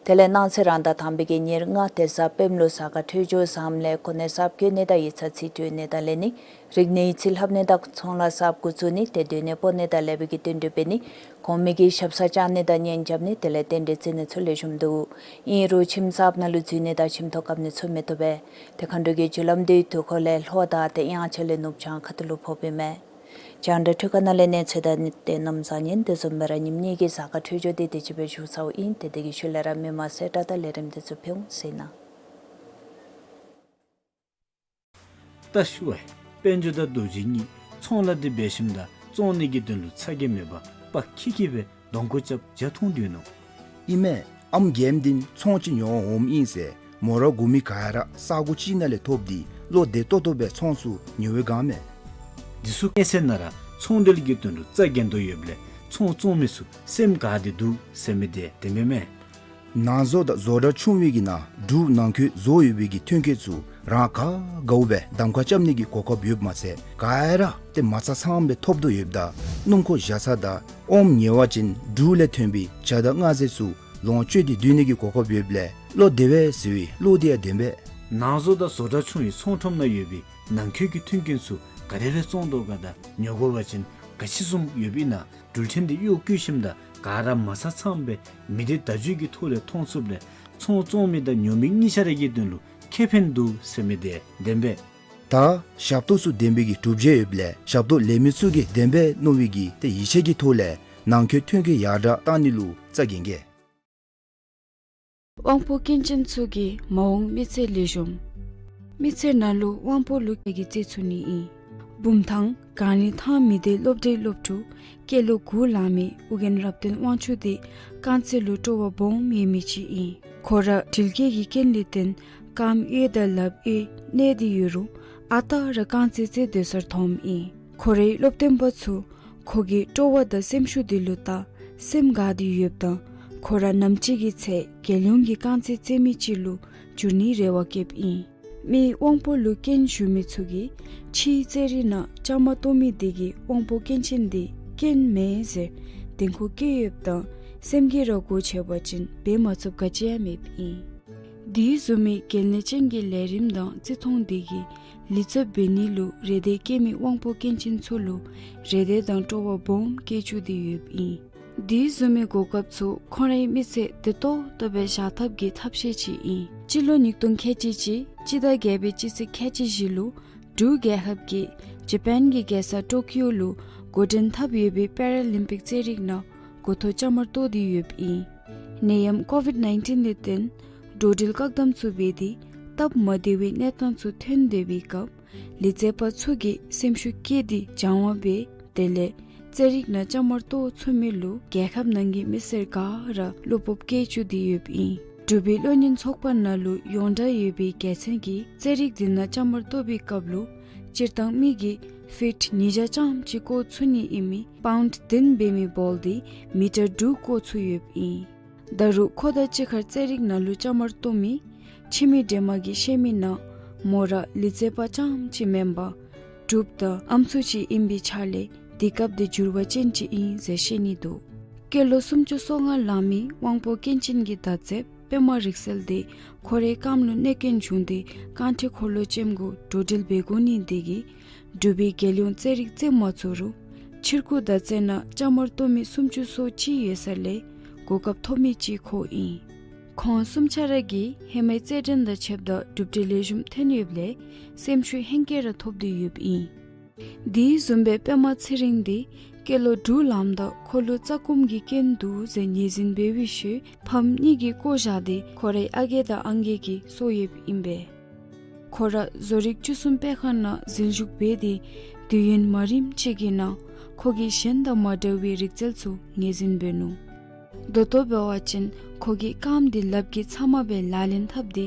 དེ་ལས་གནངས་ཚེ་རང་ཟླ་དང་པའི་གི་ཉེར་ལྔ་ཏེ་གཟའ་སྤེནམ་ལུ་གཟའ་སྐར་འཕྲོད་སྦྱོར་བཟངམ་ལས་གོ་གནས་གསརཔ་བཀོད་ནི་དང་ཡིག་ཚང་རྩིས་སྤྲོད་ནི་དང་ལེན་ནི་རིག་གནས་ཡིག་རྩིས་ལྷབ་ནི་དང་ཚོང་ལཱ་གསརཔ་འགོ་བཙུགས་ནི་ཏེ་སྡོད་གནས་སྤོ་ནི་དང་ལེགས་པའི་གི་དོན་སྒྲུབ་འབད་ནི་གོང་མའི་གི་ཞབས་སར་བཅར་ནི་དང་གཉེན་རྐྱབ་ནི་དེ་ལས་རྟེན་འབྲེལ་བརྩི་ནི་ཚུ་ལེགས་ཤོམ་འདུག། ཨིན་རུང་ཁྱིམ་གསརཔ་ནང་ལུ་འཛུལ་ནི་དང་ཁྱིམ་ཐོག་བཀབ་ནི་ཚུ་མི་བཏུབ་པས། ཏེ་མཁའ་འགྲོ་གི་རྒྱུ་ལམ་འདི་དུས་འཁོར་ལས་ལྷོ་དང་ཏེ་དབྱངས་འཆར་ལས་ནུབ་བྱང་ཁ་ཐུག་ལུ་ཕོགཔ་ཨིན་མས། རྒྱང་བསྒྲགས་འཕྲུལ་ཁང་ནང་ལས་གནས་ཚུལ་དང་ཏེ་གནམ་བཟང་ངན་དེ་བཟུམ་སྦེ་ར་ཉིནམ་གཉིས་ཀྱི་གཟའ་སྐར་འཕྲོད་སྦྱོར་འདི་དེ་ཅིག་སྦེ་ཞུ་ཚརཝ་ཨིན། ཏེ་དེ་གི་ཤུལ་ལས་ར་མི་མང་གསལ་བསྒྲགས་དང་ལས་རིམ་འདི་ཚུ་ཕུལ་འོང་ཟེར་ཨིན་ན། ད་ཞུ་བ་ཡི། དཔལ་འབྱོར་དང་རྡོ་རྗེ་གཉིས་ཚོང་ལཱ་འདི་འབད་ཞིནམ་ད་བཙོང་ནི་གི་དོན་ལུ་ཚ་གྱང་མེད་པར་དཔའ་ཁི་ཁི་སྦེ་གདོང་ཁར་རྐྱབ་ཇ་འཐུང་སྡོད་ནུག། ཨིན་མས། ཨམ་རྒནམ་འདི་ཚོང་ཅིག་ཉོ་འོངམ་ཨིན་ཟེར་མོ་ར་གུ་མི་ག་ར་ས་གོ་ཅིག་ནང་ལས་ཐོབ་སྟེ་བློ་བདེ་ཏོག་ཏོ་སྦེ་ཚོང་ཚུ་ཉོ་བའི་སྒང་མས། འདི་ཚུ་གནས་ཚད་ནང་ར་ཚོང་འབྲེལ་གྱི་དོན་ལུ་རྩ་འགེངས་དོ་ཡོདཔ་ལས་ཚོང་བཙོང་མི་ཚུ་སེམས་དགའ་སྟེ་འདུག་ཟེར་མི་འདི་བདེན་པས་མས། ནང་བཟོ་དང་བཟོ་གྲྭ་ཆུང་བའི་གི་ནང་འབྲུག་ནང་འཁོད་བཟོ་ཡོད་པའི་གི་ཐོན་སྐྱེད་ཚུ་རང་ག་དགའཝ་སྦེ་གདམ་ཁ་རྐྱབ་ནི་གི་གོ་སྐབས་ཡོདཔ་མ་ཚད་ག་ར་ཏེ་མ་རྩ་ཚངམ་སྦེ་ཐོབ་དོ་ཡོདཔ་ད་སྣུམ་འཁོར་བཞག་ས་དང་ཨོམ་ཉོ་བ་ཅིན་འབྲུག་ལས་ཐོན་པའི་ཇ་དང་མངར་ཟས་ཚུ་ལོངས་སྤྱོད་དེ་སྡོད་ནི་གི་གོ་སྐབས་ཡོདཔ་ལས་བློ་བདེ་བས་ཟེར་བའི་བློ་འདི་ཡང་བདེན་པས། ནང་བཟོ་དང་བཟོ་གྲྭ་ཆུང་བའི་ཚོང་ཁྲོམ་ནང་ཡོད་པའི་ནང་འཁོད་ཀྱི་མཐུན་རྐྱེན་ཚུ་ག་དེ་སྦེ་བཙོང་དོ་ག་དང་ཉོ་དགོ་པ་ཅིན་ག་ཅི་བཟུམ་ཡོདཔ་ཨིན་ན་འགྲུལ་འཕྲིན་འདི་གཡོག་བཀོལ་ཞིནམ་ད་ག་ར་མ་རྩ་ཚངམ་སྦེ་མི་སྡེ་བརྡ་བརྒྱུད་ཀྱི་ཐོག་ལས་མཐོང་ཚུགསཔ་ལས་ཚོང་བཙོང་མི་དང་ཉོ་མི་གཉིས་ཆ་ར་གི་དོན་ལུ་ཁེ་ཕན་འདུག་ཟེར་མི་འདི་བདེན་པས། ད་ཞབས་ཏོག་ཚུ་བདེན་པའི་གི་གྲུབ་འབྲས་ཡོདཔ་ལས་ཞབས་ཏོག་ལེན་མི་ཚུ་གིས་བདེན་པས་མནོ་བའི་གི་ཏེ་ཡིད་ཆེས་ཀྱི་ཐོག་ལས་ནང་འཁོད་ཐོན་སྐྱེད་ཡར་དྲག་གཏང་ནི་ལུ་རྩ་འགེངས་གེ། དབང་པོ་སྐྱོན་ཅན་ཚུ་གི་མ་འོངས་མི་ཚེ་ལེགས་ཤོམ། མི་ཚེ་ནང་ལུ་དབང་པོ་ལུ་སྐྱེ་གི་རྩེ་ཚུ་ནི་ཨིན། བུམ་ཐང་གངས་རི་ཐང་མི་སྡེ་སློབ་གྲྭའི་སློབ་ཕྲུག་སྐྱེས་ལོ་དགུ་ལང་མི་ཨོ་རྒྱན་རབ་བརྟན་དབང་ཕྱུག་འདི་རྐང་རྩེ་ལུ་སྤྲོ་བ་སྦོམ་ཡོད་མི་ཅིག་ཨིན། ཁོ་ར་འགྲུལ་སྐྱེལ་གྱི་རྐྱེན་ལས་བརྟེན་རྐངམ་གཡས་དང་ལགཔ་གཡས་གནད་དེ་ཡོད་རུང་ཨ་རྟག་ར་རྐང་རྩེ་རྩེ་སྡོད་སར་འཐོནམ་ཨིན། ཁོ་རའི་སློབ་སྟོན་པ་ཚུ་ཁོ་གི་སྤྲོ་བ་དང་སེམས་ཤུགས་འདི་ལུ་བལྟ་སེམས་དགའ་སྟེ་ཡོདཔ་ད་ཁོ་ར་ནམ་ཅིག་གི་ཚེ་རྒྱལ་ཡོངས་ཀྱི་རྐང་རྩེ་རྩེ་མི་ཅིག་ལུ་འགྱུར་ནིའི་རེ་བ་བསྐྱེདཔ་ཨིན། མི་དབང་པོ་ལུ་སྐྱོན་ཞུགས་མི་ཚུ་གིས་ཕྱིའི་རྩེད་རིགས་ནང་བཅའ་མར་གཏོགས་མི་དེ་གིས་དབང་པོ་སྐྱོན་ཅན་དེ་སྐྱོན་མེན་ཟེར་བདེན་ཁུངས་བཀལ་ཡོདཔ་ད་སེམས་ཀྱིས་ར་སྒོ་ཕྱེ་བ་ཅིན་འབད་མ་ཚུགསཔ་ག་ཅི་ཡང་མེདཔ་ཨིན། དེ་བཟུམ་མའི་གལ་གནད་ཅན་གྱི་ལས་རིམ་དང་བརྩི་མཐོང་དེ་གིས་ལེགས་ཚབ་འབད་ནི་ལུ་རེ་འདོད་བསྐྱེད་མི་དབང་པོ་སྐྱོན་ཅན་ཚུ་ལུ་རེ་འདོད་དང་སྤྲོ་བ་སྦོམ་བསྐྱེད་བཅུག་སྟེ་ཡོདཔ་ཨིན། དེ་བཟུམ་མའི་གོ་སྐབས་ཚུ་ཁོང་རའི་མི་ཚེ་བདེ་ཏོག་ཏོ་སྦེ་བཞག་ཐབས་ཀྱི་ཐབས་ཤེས་ཅིག་ཨིན། སྤྱི་ལོ་ཉིས་སྟོང་ཁལ་གཅིག་གཅིག་སྤྱི་ཟླ་བརྒྱད་པའི་སྤྱི་ཚེས་ཁལ་གཅིག་བཞི་ལུ་འབྲུག་རྒྱལ་ཁབ་ཀྱིས་ཇ་པཱན་གྱི་རྒྱལ་ས་ཊོ་ཀིའོ་ལུ་འགོ་འདྲེན་འཐབ་ཡོད་པའི་པེ་ར་ལིམ་པིག་རྩེད་རིགས་ནང་འགོ་ཐོག་བཅའ་མར་གཏོགས་ཏེ་ཡོདཔ་ཨིན། ནད་ཡམས་ཀོ་ཝིཌ་ནའིན་ཊིན་ལས་བརྟེན་འགྲོ་འགྲུལ་བཀག་དམ་ཚུ་འབད་དེ་སྟབས་མ་བདེ་བའི་གནས་སྟངས་ཚུ་ཐོན་སྡོད་པའི་སྐབས་ལུས་རྩལ་པ་ཚུ་གིས་སེམས་ཤུགས་བསྐྱེད་དེ་སྦྱང་བ་འབད་དེ་ལས་རྩེད་རིགས་ནང་བཅའ་མར་གཏོགས་ཚུགས་མི་ལུ་རྒྱལ་ཁབ་ནང་གི་མི་སེར་ག་ར་བློ་སྤོབས་བསྐྱེད་བཅུག་སྟེ་ཡོདཔ་ཨིན། འབྲུག་པའི་བློ་གཉེར་ཚོགས་པ་ནང་ལུ་ཡོངས་གྲགས་ཡོད་པའི་རྒྱལ་མཚན་གྱིས་རྩེད་རིགས་འདི་ནང་བཅའ་མར་གཏོགས་པའི་སྐབས་ལུ་སྤྱིར་བཏང་མི་གིས་ཕིཊ་ཉིས་བརྒྱ་ཙམ་ཅིག་བཀོག་ཚུགས་ནི་ཨིན་མི་པའུནཌ་བདུན་འབད་མི་བཱོལ་འདི་མི་ཊར་དྲུག་བཀོག་ཚུགས་ཡོདཔ་ཨིན། ད་རུང་ཁོ་དང་གཅིག་ཁར་རྩེད་རིགས་ནང་ལུ་བཅའ་མར་གཏོགས་མི་འཆི་མེད་སྒྲོལ་མ་གིས་བཤད་མི་ནང་མོ་ར་ལུས་རྩལ་པ་ཙམ་ཅིག་མེན་པར་འབྲུགཔ་དང་ཨམ་སྲུ་ཅིག་ཨིན་པའི་ཆ་ལས་དུས་སྐབས་འདི་འགྱུར་བ་ཅན་ཅིག་ཨིན་ཟེར་བཤད་ནི་འདུག། སྐྱེས་ལོ་སུམ་ཅུ་སོ་ལྔ་ལང་མི་དབང་པོ་སྐྱོན་ཅན་གྱི་མདའ་རྩེདཔ་པདྨ་རིག་གསལ་དེ་ཁོ་རའི་རྐངམ་ལུ་གནོད་སྐྱོན་བྱུང་སྟེ་རྐང་ཁྲི་འཁོར་ལོ་ཅན་གུ་འགྲོ་འགྲུལ་འབད་དགོ་ནི་དེ་གིས་འབྲུག་པའི་རྒྱལ་ཡོངས་རྩེད་རིགས་རྩེད་མ་ཚུགས་རུང་ཕྱིར་འགྱུར་མདའ་རྩེད་ནང་བཅའ་མར་གཏོགས་མི་སུམ་ཅུ་སོ་གཅིག་ཡོད་ས་ལས་གོ་སྐབས་ཐོབ་མི་ཅིག་ཁོ་ཨིན། ཁོང་གསུམ་ཆ་ར་གིས་ཧེ་མའི་རྩེད་འགྲན་དང་ཕྱདཔ་ད་གྲུབ་འབྲས་ལེགས་ཤོམ་ཐོན་ཡོདཔ་ལས་སེམས་ཤུགས་ཧེང་སྐལ་ར་ཐོབ་སྟེ་ཡོདཔ་ཨིན། དེ་བཟུམ་སྦེ་པདྨ་ཚེ་རིང་འདི་སྐྱེས་ལོ་དྲུག་ལངམ་ད་ཁོ་ལུ་རྩ་སྐོམ་གྱི་རྐྱེན་འདུག་ཟེར་ངོས་འཛིན་འབད་བའི་ཤུལ་ཕམ་གཉིས་ཀྱིས་བཀོ་བཞག་སྟེ་ཁོ་རའི་ཨ་རྒས་དང་ཨང་རྒས་ཀྱིས་གསོ་ཡོདཔ་ཨིན་པས། ཁོ་ར་བཟོ་རིག་བཅུ་གསུམ་དཔེ་ཁང་ནང་འཛུལ་ཞུགས་འབད་དེ་དུས་ཡུན་མ་རིངམ་ཅིག་གི་ནང་ཁོ་གིས་གཞན་དང་མ་འདྲ་བའི་རིག་རྩལ་ཚུ་ངོས་འཛིན་འབད་ནུག། ད་ལྟོ་འབད་བ་ཅིན་ཁོ་གིས་རྐངམ་དེ་ལགཔ་གིས་ཚབ་མ་སྦེ་ལག་ལེན་འཐབ་སྟེ་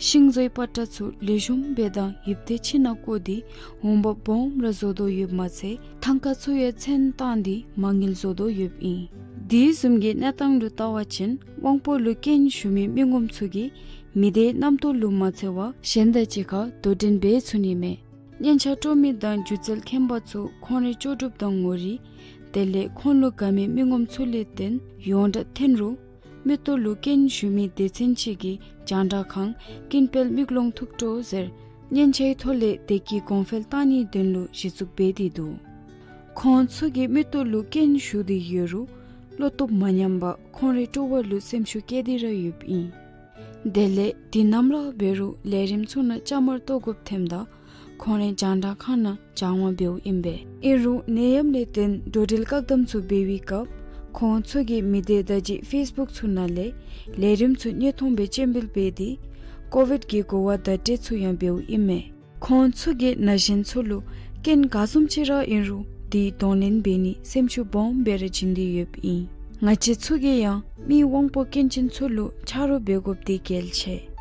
ཤིང་བཟོའི་པ་ཏྲ་ཚུ་ལེགས་ཤོམ་སྦེ་དང་ཡིབ་ཏེ་ཕྱི་ནང་བཀོ་སྟེ་འོང་འབབ་སྦོམ་ར་བཟོ་དོ་ཡོདཔ་མ་ཚད་ཐང་ཀ་ཚུ་ཡང་ཚོན་བཏང་སྟེ་མ་དངུལ་བཟོ་དོ་ཡོདཔ་ཨིན། དེ་བཟུམ་གྱི་གནས་སྟངས་ལུ་བལྟ་བ་ཅིན་དབང་པོ་ལུ་རྐྱེན་ཞུགས་མི་མི་ངོམ་ཚུ་གིས་མི་སྡེའི་རྣམ་རྟོག་ལུ་མ་འཚེར་བར་གཞན་དང་གཅིག་ཁར་དོ་འགྲན་འབད་ཚུགས་ནི་མས། སྙན་ཆ་དཀྲོག་མི་དང་སྒྱུ་རྩལ་མཁན་པ་ཚུ་ཁོང་རའི་ལྕོགས་གྲུབ་དང་ངོ་རིས་དེ་ལས་ཁོང་ལུ་དགའ་མི་མི་ངོམ་ཚུ་ལས་བརྟེན་ཡོངས་གྲགས་ཐོན་རུང་མིག་ཏོ་ལུ་རྐྱེན་ཞུགས་མི་སྡེ་ཚན་ཅིག་གིས་རྒྱང་བསྒྲགས་ཁང་ཀུན་དཔལ་མིག་ལོང་ཐུགས་སྤྲོ་ཟེར་སྙན་ཆའི་ཐོག་ལས་བདེ་སྐྱིད་གོང་འཕེལ་བཏང་ནིའི་དོན་ལུ་གཞི་བཙུགས་འབད་དེ་འདུག། ཁོང་ཚུ་གིས་མིག་ཏོ་ལུ་རྐྱེན་ཞུགས་ཏེ་ཡོད་རུང་བློ་སྟོབས་མ་ཉམས་པར་ཁོང་རའི་སྤྲོ་བ་ལུ་སེམས་ཤུགས་བསྐྱེད་དེ་ར་ཡོདཔ་ཨིན། དེ་ལས་དུས་ནམ་ར་འབད་རུང་ལས་རིམ་ཚུ་ནང་བཅའ་མར་གཏོགས་དགོཔ་ཐོནམ་ད་ཁོང་རའི་རྒྱང་བསྒྲགས་ཁང་ནང་སྦྱང་བ་འབདཝ་ཨིན་པས། ཨིན་རུང་ནད་ཡམས་ལས་བརྟེན་འགྲོ་འགྲུལ་བཀག་དམ་ཚུ་འབད་བའི་སྐབས་ཁོང་ཚུ་གིས་མི་སྡེ་བརྡ་བརྒྱུད་ཕེསི་བུཀ་ཚུ་ནང་ལས་ལས་རིམ་ཚུ་དངོས་མཐོང་སྦེ་སྤྱན་འབུལ་འབད་དེ་ཀོ་ཝིཌ་ཀྱི་གོ་བ་བརྡ་སྤྲོད་ཚུ་ཡང་འབདཝ་ཨིན་མས། ཁོང་ཚུ་གིས་ན་གཞོན་ཚུ་ལུ་རྐྱེན་ག་བཟུམ་ཅིག་ར་ཨིན་རུང་དེ་གདོང་ལེན་འབད་ནི་སེམས་ཤུགས་སྦོམ་སྦེ་ར་བྱིན་ཏེ་ཡོདཔ་ཨིན། ང་བཅས་ཚུ་གིས་ཡང་མི་དབང་པོ་སྐྱོན་ཅན་ཚུ་ལུ་ཆ་རོགས་འབད་དགོཔ་དེ་གལ་ཆེ།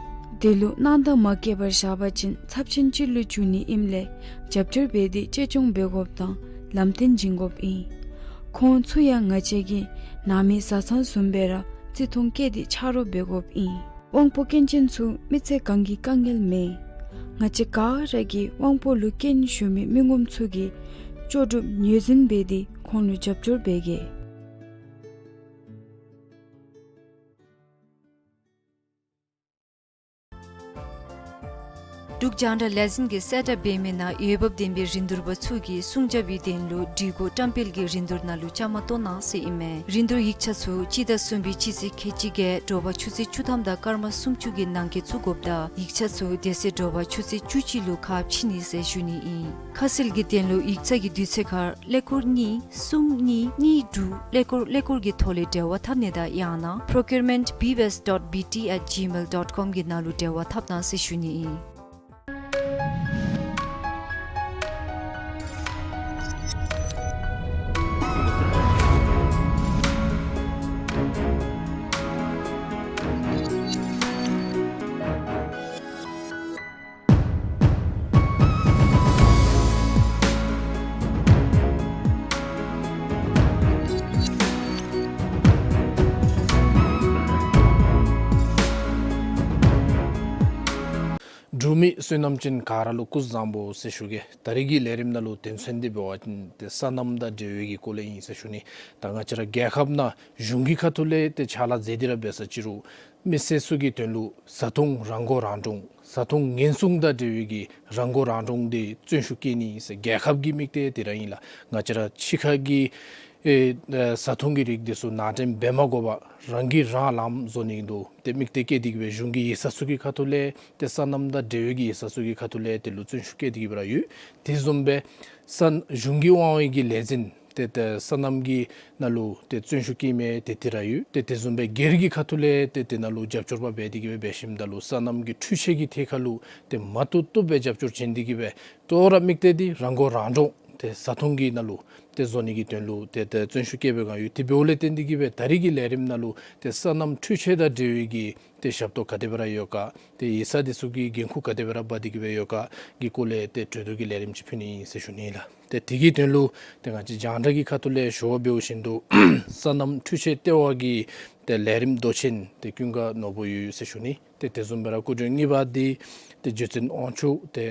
དེ་ལུ་སྣང་དག་མ་བསྐྱེད་པར་བཞག་པ་ཅིན་ཚབས་ཆེན་ཅིག་ལུ་འགྱུར་ནི་ཨིནམ་ལས་རྒྱབ་སྐྱོར་འབད་དེ་གཅེས་སྐྱོང་འབད་དགོཔ་དང་ལམ་སྟོན་བྱིན་དགོཔ་ཨིན། ཁོང་ཚུ་ཡང་ང་བཅས་ཀྱི་ནང་མི་བཟའ་ཚང་བཟུམ་སྦེ་ར་བརྩི་མཐོང་བསྐྱེད་དེ་ཆ་རོགས་འབད་དགོཔ་ཨིན། དབང་པོ་སྐྱོན་ཅན་ཚུ་མི་ཚེ་གང་གི་དཀའ་ངལ་མེད། ང་བཅས་ག་ར་གིས་དབང་པོ་ལུ་སྐྱོན་ཞུགས་མི་མི་ངོམ་ཚུ་གི་ལྕོགས་གྲུབ་ངོས་འཛིན་འབད་དེ་ཁོང་ལུ་རྒྱབ་སྐྱོར་འབད་གེ། འབྲུག་རྒྱང་བསྒྲགས་ལས་འཛིན་གྱིས་གསལ་བསྒྲགས་འབད་མི་ནང་འོས་འབབ་ལྡན་པའི་རིན་བསྡུར་པ་ཚུ་གིས་སྲུང་སྐྱོབ་པའི་དོན་ལུ་སྒྲིག་གོ་བཀྲམ་སྤེལ་གྱི་རིན་བསྡུར་ནང་ལུ་བཅའ་མར་གཏོགས་གནང་ཟེར་ཨིན་མས། རིན་བསྡུར་ཡིག་ཆ་ཚུ་སྤྱི་ཟླ་གསུམ་པའི་སྤྱི་ཚེས་ཁལ་གཅིག་བརྒྱད་དྲོ་པ་ཆུ་ཚོད་བཅུ་ཐམ་དང་སྐར་མ་སུམ་ཅུ་གི་ནང་འཁོད་བཙུགས་དགོཔ་དང་ཡིག་ཆ་ཚུ་དེ་ཚེ་དྲོ་པ་ཆུ་ཚོད་བཅུ་གཅིག་ལུ་ཁ་ཕྱེ་ནི་ཟེར་ཞུ་ནི་ཨིན། ཁ་གསལ་གྱི་དོན་ལུ་ཡིག་ཚང་གི་དུས་ཚོད་ཁར་ཀླད་ཀོར་གཉིས་གསུམ་གཉིས་གཉིས་དྲུག་ཀླད་ཀོར་ཀླད་ཀོར་གྱི་ཐོག་ལས་འབྲེལ་བ་འཐབ་ནི་དང་ཡང་ན་procurement B W S dot B T at gmail dot com གི་ནང་ལུ་འབྲེལ་བ་འཐབ་གནང་ཟེར་ཞུ་ནི་ཨིན། འབྲུག་མི་བསོད་ནམས་ཅན་ག་ར་ལུ་སྐུ་གཟུགས་བཟང་པོ་ཟེར་ཞུ་གེ། ད་རིས་ཀྱི་ལས་རིམ་ནང་ལུ་དོན་ཚན་འདི་འབད་བ་ཅིན་ཏེ་སོ་ནམ་དང་འབྲེལ་བའི་གི་སྐོར་ལས་ཨིན་ཟེར་ཞུ་ནི། ད་ང་བཅས་ར་རྒྱལ་ཁབ་ནང་གཞུང་གི་ཁ་ཐུག་ལས་ཏེ་ཕྱག་ལཱ་མཛད་དེ་ར་འབད་ས་ཅིག་རུང་མི་སེར་ཚུ་གི་དོན་ལུ་བཟའ་འཐུང་རང་མགོ་རང་འདྲོངས་བཟའ་འཐུང་ཉེན་སྲུང་དང་འབྲེལ་བའི་གི་རང་མགོ་རང་འདྲོངས་འདི་བརྩོན་ཤུགས་བསྐྱེད་ནི་ཟེར་རྒྱལ་ཁབ་ཀྱི་དམིགས་གཏད་དེ་ར་ཨིན་ལགས། ང་བཅས་ར་ཕྱི་ཁ་གི་ཨེ་ཨེ་བཟའ་འཐུང་གི་རིགས་འདི་ཚུ་ནང་འདྲེན་འབད་མ་དགོ་པར་རང་གིས་རང་ལམ་བཟོ་ནི་འདུག། ཏེ་དམིགས་གཏད་བསྐྱེད་དེ་གི་སྦེ་གཞུང་གི་ཡིག་ཚང་ཚུ་གི་ཁ་ཐུག་ལས་ཏེ་སོ་ནམ་དང་འབྲེལ་བའི་གི་ཡིག་ཚང་ཚུ་གི་ཁ་ཐུག་ལས་དེ་ལུ་བརྩོན་ཤུགས་བསྐྱེད་དེ་གི་སྦེ་ར་ཡོད། དེ་བཟུམ་སྦེ་སོ་གཞུང་གི་དབང་འོག་གི་ལས་འཛིན་ཏེ་ཏེ་སོ་ནམ་གྱི་ནང་ལུ་ཏེ་བརྩོན་ཤུགས་བསྐྱེད་མི་ཏེ་དེ་ར་ཡོད། ཏེ་དེ་བཟུམ་སྦེ་སྒེར་གྱི་ཁ་ཐུག་ལས་ཏེ་དེ་ནང་ལུ་རྒྱབ་སྐྱོར་པ་འབད་དེ་གི་སྦེ་འབད་ཞིནམ་ད་ལུ་སོ་ནམ་གྱི་འཕྲུལ་ཆས་ཀྱི་ཐད་ཁར་ལུ་ཏེ་མ་བཏུབ་བཏུབ་སྦེ་རྒྱབ་སྐྱོར་བྱིན་ཏེ་གི་སྦེ་ཏེ་ར་དམིགས་གཏད་འདི་རང་མགོ་རང་འདྲོངས་ཏེ་བཟའ་འཐུང་གི་ནང་ལུ་ཏེ་བཟོ་ནི་གི་དོན་ལུ་ཏེ་ཏེ་བརྩོན་ཤུགས་བསྐྱེད་པའི་སྒང་ཡོད། དེ་འབདཝ་ལས་བརྟེན་ཏེ་གི་སྦེ་ད་རིས་ཀྱི་ལས་རིམ་ནང་ལུ་ཏེ་སོ་ནམ་འཕྲུལ་ཆས་དང་འབྲེལ་བའི་གི་ཏེ་ཞབས་ཏོག་ག་དེ་སྦེ་ར་ཡོད་ག། ཏེ་ཡིག་ཚང་འདི་ཚུ་གི་འགན་ཁུར་ག་དེ་སྦེ་ར་འབག་སྟེ་གི་སྦེ་ཡོད་ག་གི་སྐོར་ལས་ཏེ་གྲོས་བསྡུར་གྱི་ལས་རིམ་ཅིག་ཕུལ་ནི་ཨིན་ཟེར་ཞུ་ནི་ལགས། ཏེ་དེ་གི་དོན་ལུ་ཏེ་ང་བཅས་རྒྱང་བསྒྲགས་ཀྱི་ཁ་ཐུག་ལས་ཞུ་བ་འབདཝ་བཞིན་དུ་སོ་ནམ་འཕྲུལ་ཆས་ལྟེ་བ་གི་ཏེ་ལས་རིམ་མདོ་ཆེན་ཏེ་ཀུན་དགའ་ནོར་བུ་ཡོད་ཟེར་ཞུ་ནི། ཏེ་དེ་བཟུམ་སྦེ་ར་སྐུ་མགྲོན་གཉིས་པ་འདི་ཏེ་རྗེ་བཙུན་དབང་ཕྱུག་ཏེ་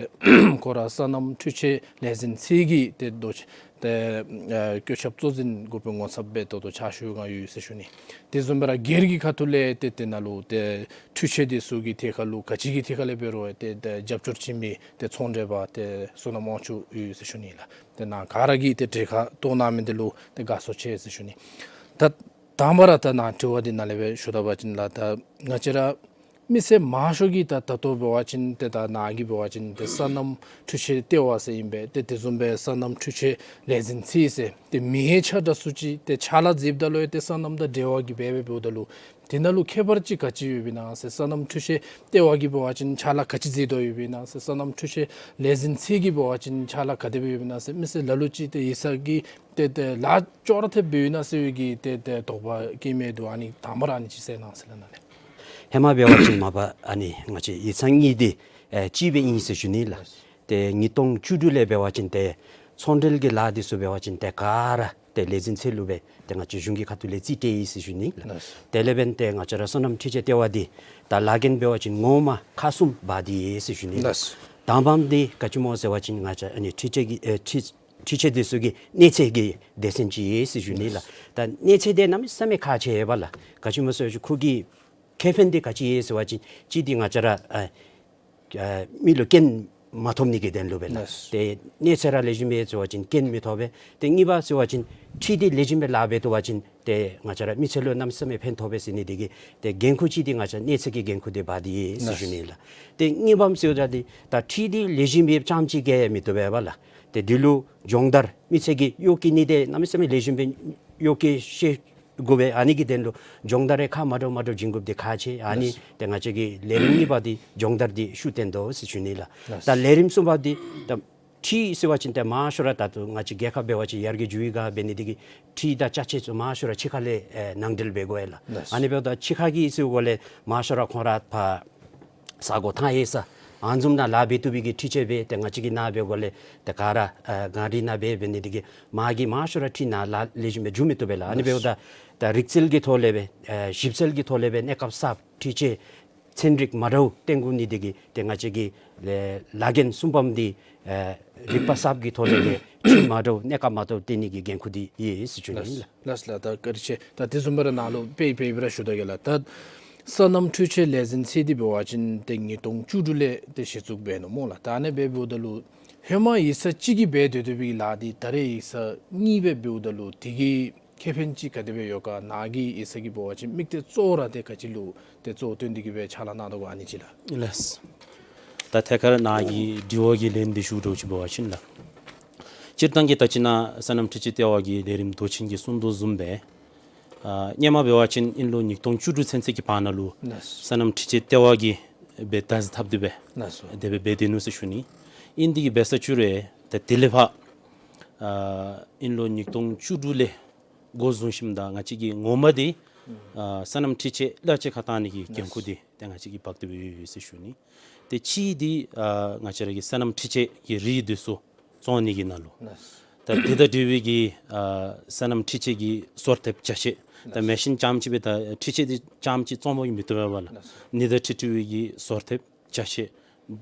ཁོ་ར་སོ་ནམ་འཕྲུལ་ཆས་ལས་འཛིན་ཚད་ཀྱི་ཏེ་མདོ་ཆེན་ཏེ་ཨེ་བཀོད་ཁྱབ་གཙོ་འཛིན་འགོ་དཔོན་ངོ་ཚབ་སྦེ་ད་ལྟོ་ཕྱག་ཞུ་བའི་སྒང་ཡོད་ཟེར་ཞུ་ནི། དེ་བཟུམ་སྦེ་ར་སྒེར་གྱི་ཁ་ཐུག་ལས་ཏེ་དེ་ནང་ལུ་ཏེ་འཕྲུལ་ཆས་འདི་ཚུ་གི་ཐད་ཁར་ལུ་ག་ཅི་གི་ཐད་ཁར་ལས་འབད་རུང་ཏེ་ཏེ་རྒྱབ་སྐྱོར་བྱིན་མི་ཏེ་ཚོང་འབྲེལ་པ་ཏེ་བསོད་ནམས་དབང་ཕྱུག་ཡོད་ཟེར་ཞུ་ནི་ལགས། ཏེ་ནཱ་ག་ར་གིས་ཏེ་གྲལ་ཁར་གཏོགས་གནང་མི་འདི་ལུ་ཏེ་དགའ་ཚོར་ཆེ་ཟེར་ཞུ་ནི། ད་ དང་པ་ར་ད་ནཱ་དྲི་བ་འདི་ནཱ་ལས་སྦེ་ཞུ་ད་པ་ཅིན་ལགས། ད་ང་བཅས་ར་མི་སེར་མང་ཤོས་ཀྱིས་ད་ད་ལྟོ་འབད་བ་ཅིན་ཏེ་ད་ནཱ་གིས་འབད་བ་ཅིན་ཏེ་སོ་ནམ་འཕྲུལ་ཆས་ལྟེ་བ་ཟེར་ཨིན་པས། ཏེ་དེ་བཟུམ་སྦེ་སོ་ནམ་འཕྲུལ་ཆས་ལས་འཛིན་ཚད་ཟེར་ཏེ་མི་ཧེ་ཆ་དྲག་སུ་ཅིག་ཏེ་ཕྱག་ལཱ་མཛདཔ་ད་ལུ་ཏེ་སོ་ནམ་དང་འབྲེལ་བ་གི་འབད་འབདཝ་ད་ལུ་དེ་ནང་ལུ་ཁྱད་པར་ཅིག་ག་ཅི་ཡོདཔ་ཨིན་ན་ཟེར། སོ་ནམ་འཕྲུལ་ཆས་ལྟེ་བ་གིས་འབད་བ་ཅིན་ཕྱག་ལཱ་ག་ཅི་མཛད་དོ་ཡོདཔ་ཨིན་ན་ཟེར། སོ་ནམ་འཕྲུལ་ཆས་ལས་འཛིན་ཚད་ཀྱིས་འབད་བ་ཅིན་ཕྱག་ལཱ་ག་དེ་སྦེ་ཡོདཔ་ཨིན་ན་ཟེར། མི་སེར་ལ་ལུ་ཅིག་ཏེ་ཡིག་ཚང་གིས་ཏེ་ཏེ་ལཱ་ཅོག་ར་འཐདཔ་སྦེ་ཡོད་ན་ཟེར་བའི་གི་ཏེ་ཏེ་དོགས་པ་སྐྱེ་མི་འདུག། ཨ་ནི་དང་པ་ར་ཨ་ནི་ཅིག་གསལ་གནང་ཟེར་ལགས་ནཱ་ལས། ཧེ་མ་འབད་བ་ཅིན་མ་པ་ཨ་ནི་ང་བཅས་ཡིག་ཚང་གཉིས་འདི་ཨེ་གཅིག་སྦེ་ཨིན་ཟེར་ཞུ་ནི་ལགས། ཏེ་ཉིས་སྟོང་བཅུ་དྲུག་ལས་འབད་བ་ཅིན་ཏེ་ཚོང་འབྲེལ་གྱི་ལཱ་འདི་ཚུ་འབད་བ་ཅིན་ཏེ་ག་ར་ཏེ་ལས་འཛིན་ཚད་ལུ་སྦེ་ཏེ་ང་བཅས་གཞུང་གི་ཁ་ཐུག་ལས་རྩིས་སྤྲོད་ཡི་ཟེར་ཞུ་ནི་ལགས། ལགས། དེ་ལས་འབདན་ཏེ་ང་བཅས་ར་སོ་ནམ་འཕྲུལ་ཆས་ལྟེ་བ་འདི་ད་ལཱ་འགན་འབད་བ་ཅིན་ངོ་མ་ཁག་གསུམ་འབག་སྟེ་ཡོད་ཟེར་ཞུ་ནི་ལགས། ལགས། དང་པམ་འདི་ག་ཅི་སྨོ་ཟེར་བ་ཅིན་ང་བཅས་ཨ་ནི་འཕྲུལ་ཆས་ཀྱི་ཨེ་འཕྲུལ་འཕྲུལ་ཆས་འདི་ཚུ་གི་གནས་ཚད་ཀྱི་སྡེ་ཚན་ཅིག་ཡོད་ཟེར་ཞུ་ནི་ལགས། ལགས། ད་གནས་ཚད་འདི་གནམ་མེད་ས་མེད་ཁག་ཆེ་བས་ལགས། ག་ཅི་སྨོ་ཟེར་བ་ཅིན་ཁོ་གི་ཁེ་ཕན་འདི་ག་ཅི་ཡོད་ཟེར་བ་ཅིན་གཅིག་འདི་ང་བཅས་ར་ཨ་ཨ་མི་ལུ་རྐྱེན་མ་ཐོབ་ནི་གི་དོན་ལུ་སྦེ་ལགས། ལགས། ཏེ་གནས་ཚད་ར་ལེགས་ཤོམ་ཡོད་ཟེར་བ་ཅིན་རྐྱེན་མི་ཐོབ་པས། ཏེ་གཉིས་པ་ཟེར་བ་ཅིན་འཕྲུལ་འདི་ལེགས་ཤོམ་སྦེ་ལཱ་འབད་བཏུབ་པ་ཅིན་ཏེ་ང་བཅས་ར་མི་སེར་ལུ་གནམ་མེད་ས་མེད་ཕན་ཐོགས་པས་ཟེར་ནི་འདི་གིས་ཏེ་འགན་ཁུར་ཅིག་འདི་ང་བཅས་གནས་ཚད་ཀྱི་འགན་ཁུར་འདི་འབག་སྟེ་ཡོད་ཟེར་ཞུ་ནི་ལགས། ལགས། ཏེ་གཉིས་པམ་ཟེར་བ་ཅིན་ད་འཕྲུལ་འདི་ལེགས་ཤོམ་སྦེ་རྐྱངམ་ཅིག་གིས་མི་བཏུབ་པས་ལགས། ཏེ་འདི་ལུ་སྦྱོང་བརྡར་མི་སེར་གྱིས་གཡོག་བཀོལ་ནི་འདི་གནམ་མེད་ས་མེད་ལེགས་ཤོམ་སྦེ་གཡོག་བཀོལ་ཤེས་དགོ་པས། ཨ་ནི་གི་དོན་ལུ་སྦྱོང་བརྡར་རེ་ཁག་མ་འདྲཝ་མ་འདྲཝ་བྱིན་དགོཔ་འདི་ཁག་ཆེ། ཨ་ནི་ལགས། ཏེ་ང་བཅས་ཀྱི་ལས་རིམ་གཉིས་པ་འདི་སྦྱོང་བརྡར་འདི་ཤུགས་བཏོན་དོ་ཟེར་ཞུ་ནི་ལགས། ལགས། ད་ལས་རིམ་གསུམ་པ་འདི་ད་འཕྲུལ་ཟེར་བ་ཅིན་ཏེ་མང་ཤོས་ར་ད་ལྟོ་ང་བཅས་རྒྱལ་ཁབ་འབད་བ་ཅིན་ཡར་རྒྱས་འགྱོ་བའི་སྒང་འབད་ནི་འདི་གིས་འཕྲུལ་དང་ཅ་ཆས་ཚུ་མང་ཤོས་ར་ཕྱི་ཁ་ལས་ཨེ་ནང་འདྲེན་འབད་དགོ་ཡ་ལགས། ལགས། ཨ་ནི་འབདཝ་ད་ཕྱི་ཁ་གི་ཟེར་དགོ་ལས་མང་ཤོས་ར་ཁོང་ར་ཕར་ས་གོ་ཐང་ཡོད་ས་ཨ་ནི་བཟུམ་ནང་ལཱ་འབད་བཏུབ་པའི་གི་འཕྲུལ་ཆས་འབད། ཏེ་ང་བཅས་ཀྱི་ནཱ་འབད་དགོ་ལས་ཏེ་ག་ར་ཨེ་གངས་རི་ནང་འབད་འབད་ནི་འདི་གིས་མ་གི་མང་ཤོས་ར་འཕྲུལ་ནང་ལཱ་ལེགས་ཤོམ་སྦེ་འགྱོ་མི་བཏུབ་པས་ལགས། ཨ་ནི་འབདཝ་ད་ད་རིག་རྩལ་གྱི་ཐོག་ལས་སྦེ་ཨེ་ཞིབ་འཚོལ་གྱི་ཐོག་ལས་སྦེ་གནས་སྐབས་གསརཔ་འཕྲུལ་ཆས་ཚན་རིག་མ་འདྲཝ་བཏོན་དགོ་ནི་འདི་གིས་ཏེ་ང་བཅས་ཀྱི་ལཱ་འགན་གསུམ་པམ་འདི་ཨེ་རིག་པ་གསརཔ་གི་ཐོག་ལས་སྦེ་འཕྲུལ་མ་འདྲཝ་གནས་སྐབས་མ་འདྲཝ་བཏོན་ནི་གི་འགན་ཁུར་འདི་ཡོད་ཟེར་ཞུ་ནི་ལགས། ལགས་ལགས། ད་བཀའ་དྲིན་ཆེ། ད་དེ་བཟུམ་སྦེ་ར་ནཱ་ལུ་དཔེ་དཔེ་སྦེ་ར་ཞུ་ད་གེ་ལགས། ད་སོ་ནམ་འཕྲུལ་ཆས་ལས་འཛིན་ཚད་འདི་འབད་བ་ཅིན་ཏེ་ཉིས་སྟོང་བཅུ་དྲུག་ལས་ཏེ་གཞི་བཙུགས་འབད་ནུག་སྨོ་ལགས། ད་ཨ་ནི་སྦེ་འབདཝ་ད་ལུ་ཧེ་མ་ཡིག་ཚང་གཅིག་གིས་འབད་སྡོད་སྡོད་པའི་ལཱ་འདི་ད་རེས་ཡིག་ཚང་གཉིས་སྦེ་འབདཝ་ད་ལུ་དེ་གི་ཁེ་ཕན་ཅིག་ག་དེ་སྦེ་ཡོད་ག། ནཱ་གི་ཡིག་ཚང་གིས་འབད་བ་ཅིན་དམིགས་གཏད་གཙོ་བོ་ར་ཏེ་ག་ཅི་ལུ་ཏེ་གཙོ་བོ་བཏོན་ཏེ་གིས་སྦེ་ཕྱག་ལཱ་གནང་དོ་ག། ཨ་ནི་ཅིག་ལགས། ལགས། ད་ཐད་ཀར་ནཱ་གི་དྲི་བ་གི་ལན་འདི་ཞུ་དོ་ཅིག་འབད་བ་ཅིན་ལགས། སྤྱིར་བཏང་གི་ད་ཅི་ནཱ་སོ་ནམ་འཕྲུལ་ཆས་ལྟེ་བ་གི་ལས་རིམ་མདོ་ཆེན་གྱིས་གསུང་དོ་བཟུམ་སྦེ་ཨ་སྔོན་མ་འབད་བ་ཅིན་ཨིན་ལོ་ཉིས་སྟོང་བཅུ་དྲུག་ཚུན་ཚོད་ཀྱི་བར་ན་ལུ་ལགས། སོ་ནམ་འཕྲུལ་ཆས་ལྟེ་བ་གིས་སྦེ་བདག་འཛིན་འཐབ་སྟེ་སྦེ་ལགས་སོ། དེ་སྦེ་འབད་སྡོད་ནུག་ཟེར་ཞུ་ནི། ཨིན་དེ་གིས་འབད་ས་བཅུག་རུང་ད་དེ་ལས་ཕར་ཨ་ཨིན་ལོ་ཉིས་སྟོང་བཅུ་དྲུག་ལས་འགོ་བཟུང་ཞིནམ་ད་ང་བཅས་ཀྱིས་ངོ་མ་འདི་ཨ་སོ་ནམ་འཕྲུལ་ཆས་གླ་ཆ་ཁར་བཏང་ནི་གི་འགན་ཁུར་འདི་ཏེ་ང་བཅས་ཀྱིས་འབག་སྟེ་སྦེ་ཡོད་ཡོད་ཟེར་ཞུ་ནི། ཏེ་གཅིག་འདི་ཨ་ང་བཅས་ར་གི་སོ་ནམ་འཕྲུལ་ཆས་ཀྱི་རིགས་འདི་ཚུ་བཙོང་ནི་གི་ནང་ལུ་ད་འདི་དང་འབྲེལ་བའི་གི་ཨ་སོ་ནམ་འཕྲུལ་ཆས་ཀྱི་ཟུར་ཐེབས་ཅ་ཆས། ད་མེ་ཤིན་རྐྱངམ་ཅིག་སྦེ་ད་འཕྲུལ་ཆས་འདི་རྐྱངམ་ཅིག་བཙོང་པ་གིས་མི་བཏུབ་པས་ལགས། ཨ་ནི་དང་འཁྲིལ་འཁྲིལ་བའི་གི་ཟུར་ཐེབས་ཅ་ཆས་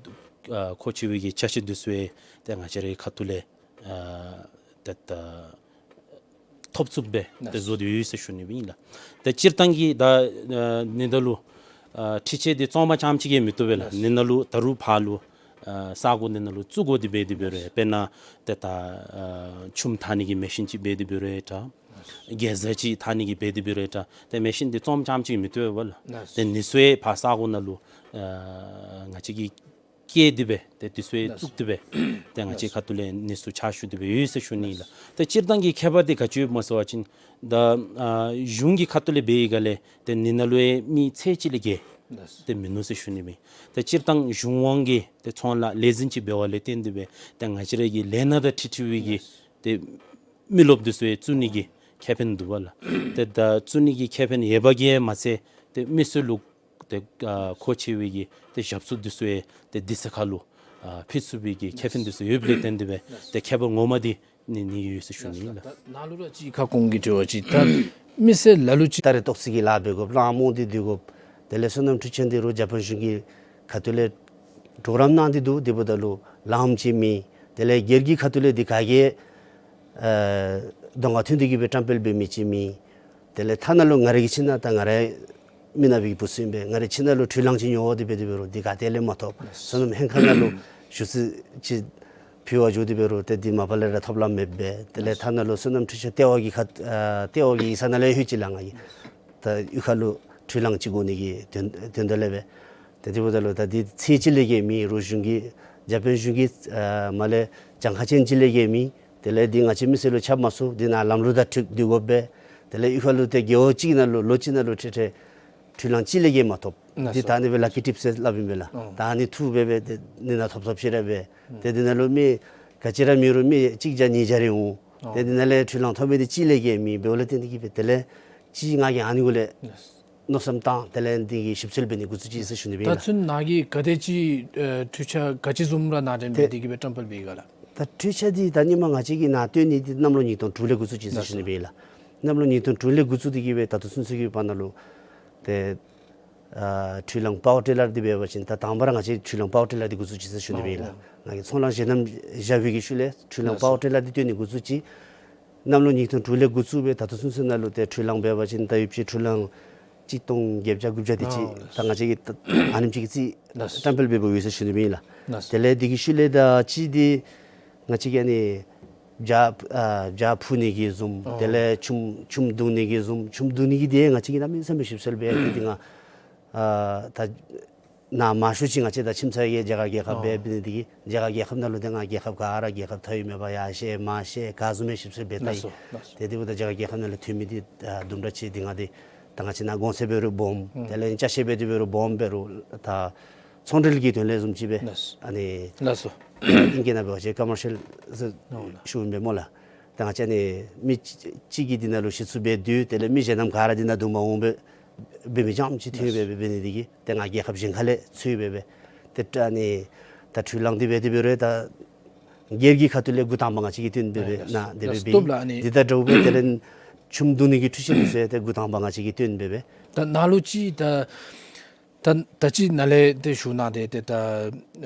ཨ་མཁོ་ཆེ་བའི་གི་ཅ་ཆས་འདི་ཚུ་ཡང་ཏེ་ང་བཅས་རའི་ཁ་ཐུག་ལས་ཨ་ཏེ་ད་ཐོབ་ཚུགསཔ་སྦེ་ཏེ་བཟོ་སྟེ་ཡོད་ཟེར་ཞུ་ནི་ཨིན་ལགས། ཏེ་སྤྱིར་བཏང་གི་ད་ཨ་ནི་ད་ལུ་ཨ་འཕྲུལ་ཆས་འདི་བཙོང་པ་རྐྱངམ་ཅིག་གིས་མི་བཏུབ་པས་ལགས། ནི་ན་ལུ་ད་རུང་ཕར་ལུ་ཨ་ས་གོ་ནི་ན་ལུ་བཙུགས་དགོ་སྟེ་འབད་དེ་འབད་རུང་དཔེར་ན་ཏེ་ད་ཨ་ཆུམ་འཐག་ནི་གི་མེ་ཤིན་ཅིག་འབད་དེ་འབད་རུང་ད་གེ་ཛ་ཅིག་འཐག་ནི་གི་འབད་དེ་འབད་རུང་ད་ཏེ་མེ་ཤིན་འདི་བཙོངམ་རྐྱངམ་ཅིག་མི་བཏུབ་པས་ལགས། ཏེ་ནི་ཚུ་ཡང་ཕར་ས་གོ་ནང་ལུ་ཨ་ང་བཅས་ཀྱིས་བཀལ་ཏེ་སྦེ་ཏེ་དེ་ཚུ་ཡང་བཙུགས་ཏེ་སྦེ་ཏེ་ང་བཅས་ཁ་ཐུག་ལས་ནི་ཚུ་ཕྱག་ཞུ་སྟེ་སྦེ་ཡོད་ཟེར་ཞུ་ནི་ལགས། ཏེ་སྤྱིར་བཏང་གི་ཁྱད་པར་འདི་ག་ཅི་ཡོདཔ་སྨོ་ཟེར་བ་ཅིན་ད་ཨ་གཞུང་གི་ཁ་ཐུག་ལས་འབད་བའི་སྒང་ལས་ཏེ་ནི་ནང་ལུ་ཡང་མི་ཚད་ཅིག་ལས་བརྒལ་ཏེ་མིན་ནུག་ཟེར་ཞུ་ནི་ཨིན། ཏེ་སྤྱིར་བཏང་གཞུང་དབང་གི་ཏེ་ཚོང་ལཱ་ལས་འཛིན་ཅིག་འབད་བ་ལས་བརྟེན་ཏེ་སྦེ་ཏེ་ང་བཅས་ར་གི་ལས་སྣ་དང་འཁྲིལ་འཁྲིལ་བའི་གི་ཏེ་མི་རློབས་འདི་ཚུ་ཡང་བཙུགས་ནི་གི་ཁེ་ཕན་འདུག་པ་ལགས། ཏེ་ད་བཙུགས་ནི་གི་ཁེ་ཕན་ཡོད་པ་གིས་མ་ཚད་ཏེ་མི་སེར་ལུ་ཏེ་ཨ་མཁོ་ཆེ་བའི་གི་ཏེ་ཞབས་ཞུ་འདི་ཚུ་ཡང་ཏེ་དུས་ཚོད་ཁར་ལུ་ཨ་ཕུལ་ཚུགས་པའི་གི་ཁེ་ཕན་འདི་ཚུ་ཡོདཔ་ལས་བརྟེན་ཏེ་སྦེ་ཏེ་ཁྱད་པར་ངོ་མ་འདི་ནི་ནི་ཡོད་ཟེར་ཞུ་ནི་ལགས། ད་ནཱ་ལུ་ར་ཅིག་ཁ་སྐོང་གི་དྲི་བ་ཅིག། ད་མི་སེར་ལ་ལུ་ཅིག་ད་རེས་ཏོག་ཙི་གི་ལཱ་འབད་དགོཔ་ལམ་རྨོངས་ཏེ་སྡོད་དགོཔ། དེ་ལས་སོ་ནམ་འཕྲུལ་ཆས་འདི་རུང་རྒྱ་བོད་གཞུང་གི་ཁ་ཐུག་ལས་གྲོགས་རམ་གནང་སྟེ་འདུག། དེ་འབདཝ་ད་ལུ་ལམ་ཅིག་མེད། དེ་ལས་སྒེར་གྱི་ཁ་ཐུག་ལས་འདི་ག་གིས་ཨ་གདོང་ཁར་ཐོན་ཏེ་གིས་སྦེ་བཀྲམ་སྤེལ་འབད་མི་ཅིག་མེད། དེ་ལས་ཐ་ན་ལུ་ང་རའི་གི་ཁྱིམ་ནང་ད་ང་རའི་མི་ནག་པའི་བུ་ཚུ་ཨིན་པས། ང་རའི་ཁྱིམ་ནང་ལུ་འཕྲུལ་གླང་ཅིག་ཉོ་འོང་སྟེ་འབད་དེ་འབད་རུང་འདི་ག་ཏེ་ལས་མ་ཐོབ། སོ་ནམ་ལྷན་ཁག་ནང་ལུ་ཞུ་ཚིག་ཅིག་ ཕུལ་བར་འགྱོ་སྟེ་འབད་རུང་ཏེ་འདི་མ་པ་ལས་ར་ཐོབ་ལམ་མེདཔ་སྦེ། དེ་ལས་ཐ་ན་ལུ་སོ་ནམ་འཕྲུལ་ཆས་ལྟེ་བ་གི་ཁ་ཨ་ལྟེ་བ་གི་ཡིག་ཚང་ནང་ལས་ལྷོད་ཅི་ལགས། ང་གིས་ད་གཡུས་ཁ་ལུ་འཕྲུལ་གླང་ཅིག་དགོ་ནི་གི་དོན་དོན་དག་ལས་སྦེ། ཏེ་དེ་འབདཝ་ད་ལུ་ད་འདི་ཚད་ཅིག་ལས་བརྒལ་མེད། རོགས་གཞུང་གི་འཇར་པན་གཞུང་གི་ཨ་མར་ལས་གྱངས་ཁ་ཅན་ཅིག་ལས་བརྒལ་མེད། དེ་ལས་འདི་ང་བཅས་མི་སེར་ལུ་ཁྱབ་མ་ཚུགས། འདི་ནང་ལམ་ལུགས་དང་འཁྲིལ་སྡོད་དགོ་པས། དེ་ལས་གཡུས་ཁ་ལུ་ཏེ་རྒེད་འོག་གཅིག་ནང་ལུ་ལོ་གཅིག་ནང་ལུ་ཁྲིག་ཁྲི་འཕྲུལ་གླང་གཅིག་ལས་བརྒལ་མ་ཐོབ། ལགས་འདི་སོ། ད་ཨ་ནི་སྦེ་ལ་ཀི་ཊིཔ་ཟེར་སླབ་ཨིན་པས་ལགས། ཨོ། ད་ཨ་ནི་ཐུག་སྦེ་སྦེ་ཏེ་འདི་ནང་ཐོབ་ཐོབ་ཤེས་ར་སྦེ། ཨོ། ཏེ་འདི་ནང་ལུ་མི་ག་ཅི་ར་མེད་རུང་མི་གཅིག་བརྒྱ་གཉིས་བརྒྱ་རེ་འོང་། ཨོ། ཏེ་འདི་ནང་ལས་འཕྲུལ་གླང་ཐོབ་མི་འདི་གཅིག་ལས་བརྒལ་མེད། འབདཝ་ལས་ཏེ་འདི་གིས་སྦེ་དེ་ལས་ཅིག་ང་གིས་ཨ་ནི་གུ་ལས་ལགས་སོ། མནོ་བསམ་བཏང་། དེ་ལས་འདི་གི་ཞིབ་འཚོལ་འབད་ནི་འགོ་བཙུགས་ཅི་ཟེར་ཞུ་ནི་སྦེ་ཨིན་ལགས། ད་ཚུན་ནཱ་གིས་ག་དེ་ཅིག་ཨེ་འཕྲུལ་ཆས་ག་ཅི་བཟུམ་ར་ནཱ་འདྲེན་སྦེ་ཏེ་འདི་གིས་སྦེ་བཀྲམ་སྤེལ་འབད་ཡི་ག་ལགས། ད་འཕྲུལ་ཆས་འདི་ད་ཧེ་མ་ང་བཅས་ཀྱིས་ནཱ་བཏོན་ནི་འདི་གནམ་ལོ་ཉིས་སྟོང་དྲུག་ལས་འགོ་བཙུགས་ཅི་ཟེར་ཞུ་ནི་སྦེ་ཨིན་ལགས། གནམ་ལོ་ཉིས་སྟོང་དྲུག་ལས་འགོ་བཙུགས་ཏེ་གིས་སྦེ་ད་ལྟོ་ཚུན་ཚོད་ཀྱི་བར་ན་ལུ་ཏེ་ཨ་འཕྲུལ་གླང་པ་ཝར་ཊི་ལར་འདི་འབད་བ་ཅིན་ད་དང་པ་ར་ང་བཅས་འཕྲུལ་གླང་པ་ཝར་ཊི་ལར་འདི་འགོ་བཙུགས་ཅི་ཟེར་ཞུ་ནི་སྦེ་ཨིན་ལགས། ཨོ། ང་གིས་ཚོང་ལམ་བཞེས་ནམ་བཞག་པའི་གི་ཤུལ་ལས་འཕྲུལ་གླང་ལགས་པ་ཝར་ཊི་ལར་འདི་བཏོན་ནི་འགོ་བཙུགས་ཅི། གནམ་ལོ་ཉིས་སྟོང་དྲུག་ལས་འགོ་བཙུགས་སྦེ་ད་ལྟོ་ཚུན་ཚོད་ནང་ལུ་ཏེ་འཕྲུལ་གླང་འབད་བ་ཅིན་ད་ཡོདཔ་ཅིག་འཕྲུལ་གླང་གཅིག་སྟོང་བརྒྱད་བརྒྱ་དགུ་བརྒྱ་དེ་ཅིག་ཨོ་ད་ང་བཅས་ཀྱིས་ད་ཨ་ནེམ་ཅིག་གི་ཅིག་ལགས་སོ། བཀྲམ་སྤེལ་འབད་འབདཝ་ཡོད་ཟེར་ཞུ་ནི་སྦེ་ཨིན་ལགས། ལགས་སོ། དེ་ལས་འདི་གི་ཤུལ་ལས་ད་ཅིག་འདི་ང་བཅས་ཀྱིས་ཨ་ནི་བྱ་ཨ་བྱ་འཕུར་ནི་གི་བཟུམ། ཨོ། དེ་ལས་ཆུམ་ཆུམ་བརྡུང་ནི་གི་བཟུམ། ཆུམ་བརྡུང་ནི་གི་འདི་ང་བཅས་ཀྱིས་གནམ་མེད་ས་མེད་ཞིབ་འཚོལ་འབད་དེ་འདི་ང་ཨ་ད་ནཱ་མང་ཤོས་ཅིག་ང་བཅས་ད་ཁྱིམ་ཚང་གི་རྒྱ་གར་རྒྱལ་ཁབ་ཨོ་འབད་འབད་ནི་འདི་གིས་རྒྱ་གར་རྒྱལ་ཁབ་ནང་ལུ་ཏེ་ང་རྒྱལ་ཁབ་ག་ར་རྒྱལ་ཁབ་མཐའ་དབུས་མེད་པར་ཡར་བཤལ་མར་བཤལ་ག་བཟུམ་སྦེ་ཞིབ་འཚོལ་འབད་ལྟ་ཡི། ལགས་སོ་ལགས་སོ། ཏེ་དེ་འབདཝ་ད་རྒྱ་གར་རྒྱལ་ཁབ་ནང་ལུ་ཐོན་མི་འདི་ཨ་དུམ་གྲ་ཅིག་འདི་ང་འདི་ད་ང་བཅས་ནཱ་གོང་ཚད་འབད་རུང་སྦོམ། ཨུམ། དེ་ལས་ཅ་ཆས་འབད་དེ་འབད་རུང་སྦོམ་འབད་རུང་ད་ཚོང་འབྲེལ་གྱི་དོན་ལས་བཟུམ་ཅིག་སྦེ། ལགས་སོ། ཨ་ནི་ལགས་སོ། ཨིང་སྐད་ནང་འབད་བ་ཅིན་ཀོ་མར་ཤལ་ཟེར་ཨོ་ལགས། ཞུཝ་ཨིན་པས་སྨོ་ལགས། ད་ང་བཅས་ཨ་ནི་མི་གཅིག་གིས་འདི་ནང་ལུ་ཞིབ་འཚོལ་འབད་དེ་དེ་ལས་མི་གཞན་རྣམས་ག་ར་འདི་ནང་དུམ་གྲ་འོང་སྦེ་འབད་མི་རྐྱངམ་ཅིག་ཐོན་སྦེ་འབད་འབད་ནི་འདི་གིས་ཏེ་ང་རྒྱལ་ཁབ་གཞན་ཁ་ལས་འཚོལ་སྦེ་འབད། ཏེ་ད་ཨ་ནི་ད་འཕྲུལ་གླང་འདི་འབད་དེ་འབད་རུང་ད་སྒེར་གྱི་ཁ་ཐུག་ལས་འགོ་དང་པ་ང་བཅས་ཀྱིས་བཏོན་སྦེ་འབད། ལགས་ནཱ་དེ་སྦེ་ལགས་སོ། སྟོབས་ལགས་ཨ་ནི་འདི་དང་འདྲཝ་སྦེ་དེ་ལས་ཆུམ་བརྡུང་ནི་གི་འཕྲུལ་ཆས་འདི་ཚུ་ཏེ་འགོ་དང་པ་ང་བཅས་ཀྱིས་བཏོན་སྦེ་འབད། ད་ནཱ་ལུ་ཅིག་ད་ད་ད་ཅི་ནཱ་ལས་ཏེ་ཞུ་གནང་སྟེ་ཏེ་ད་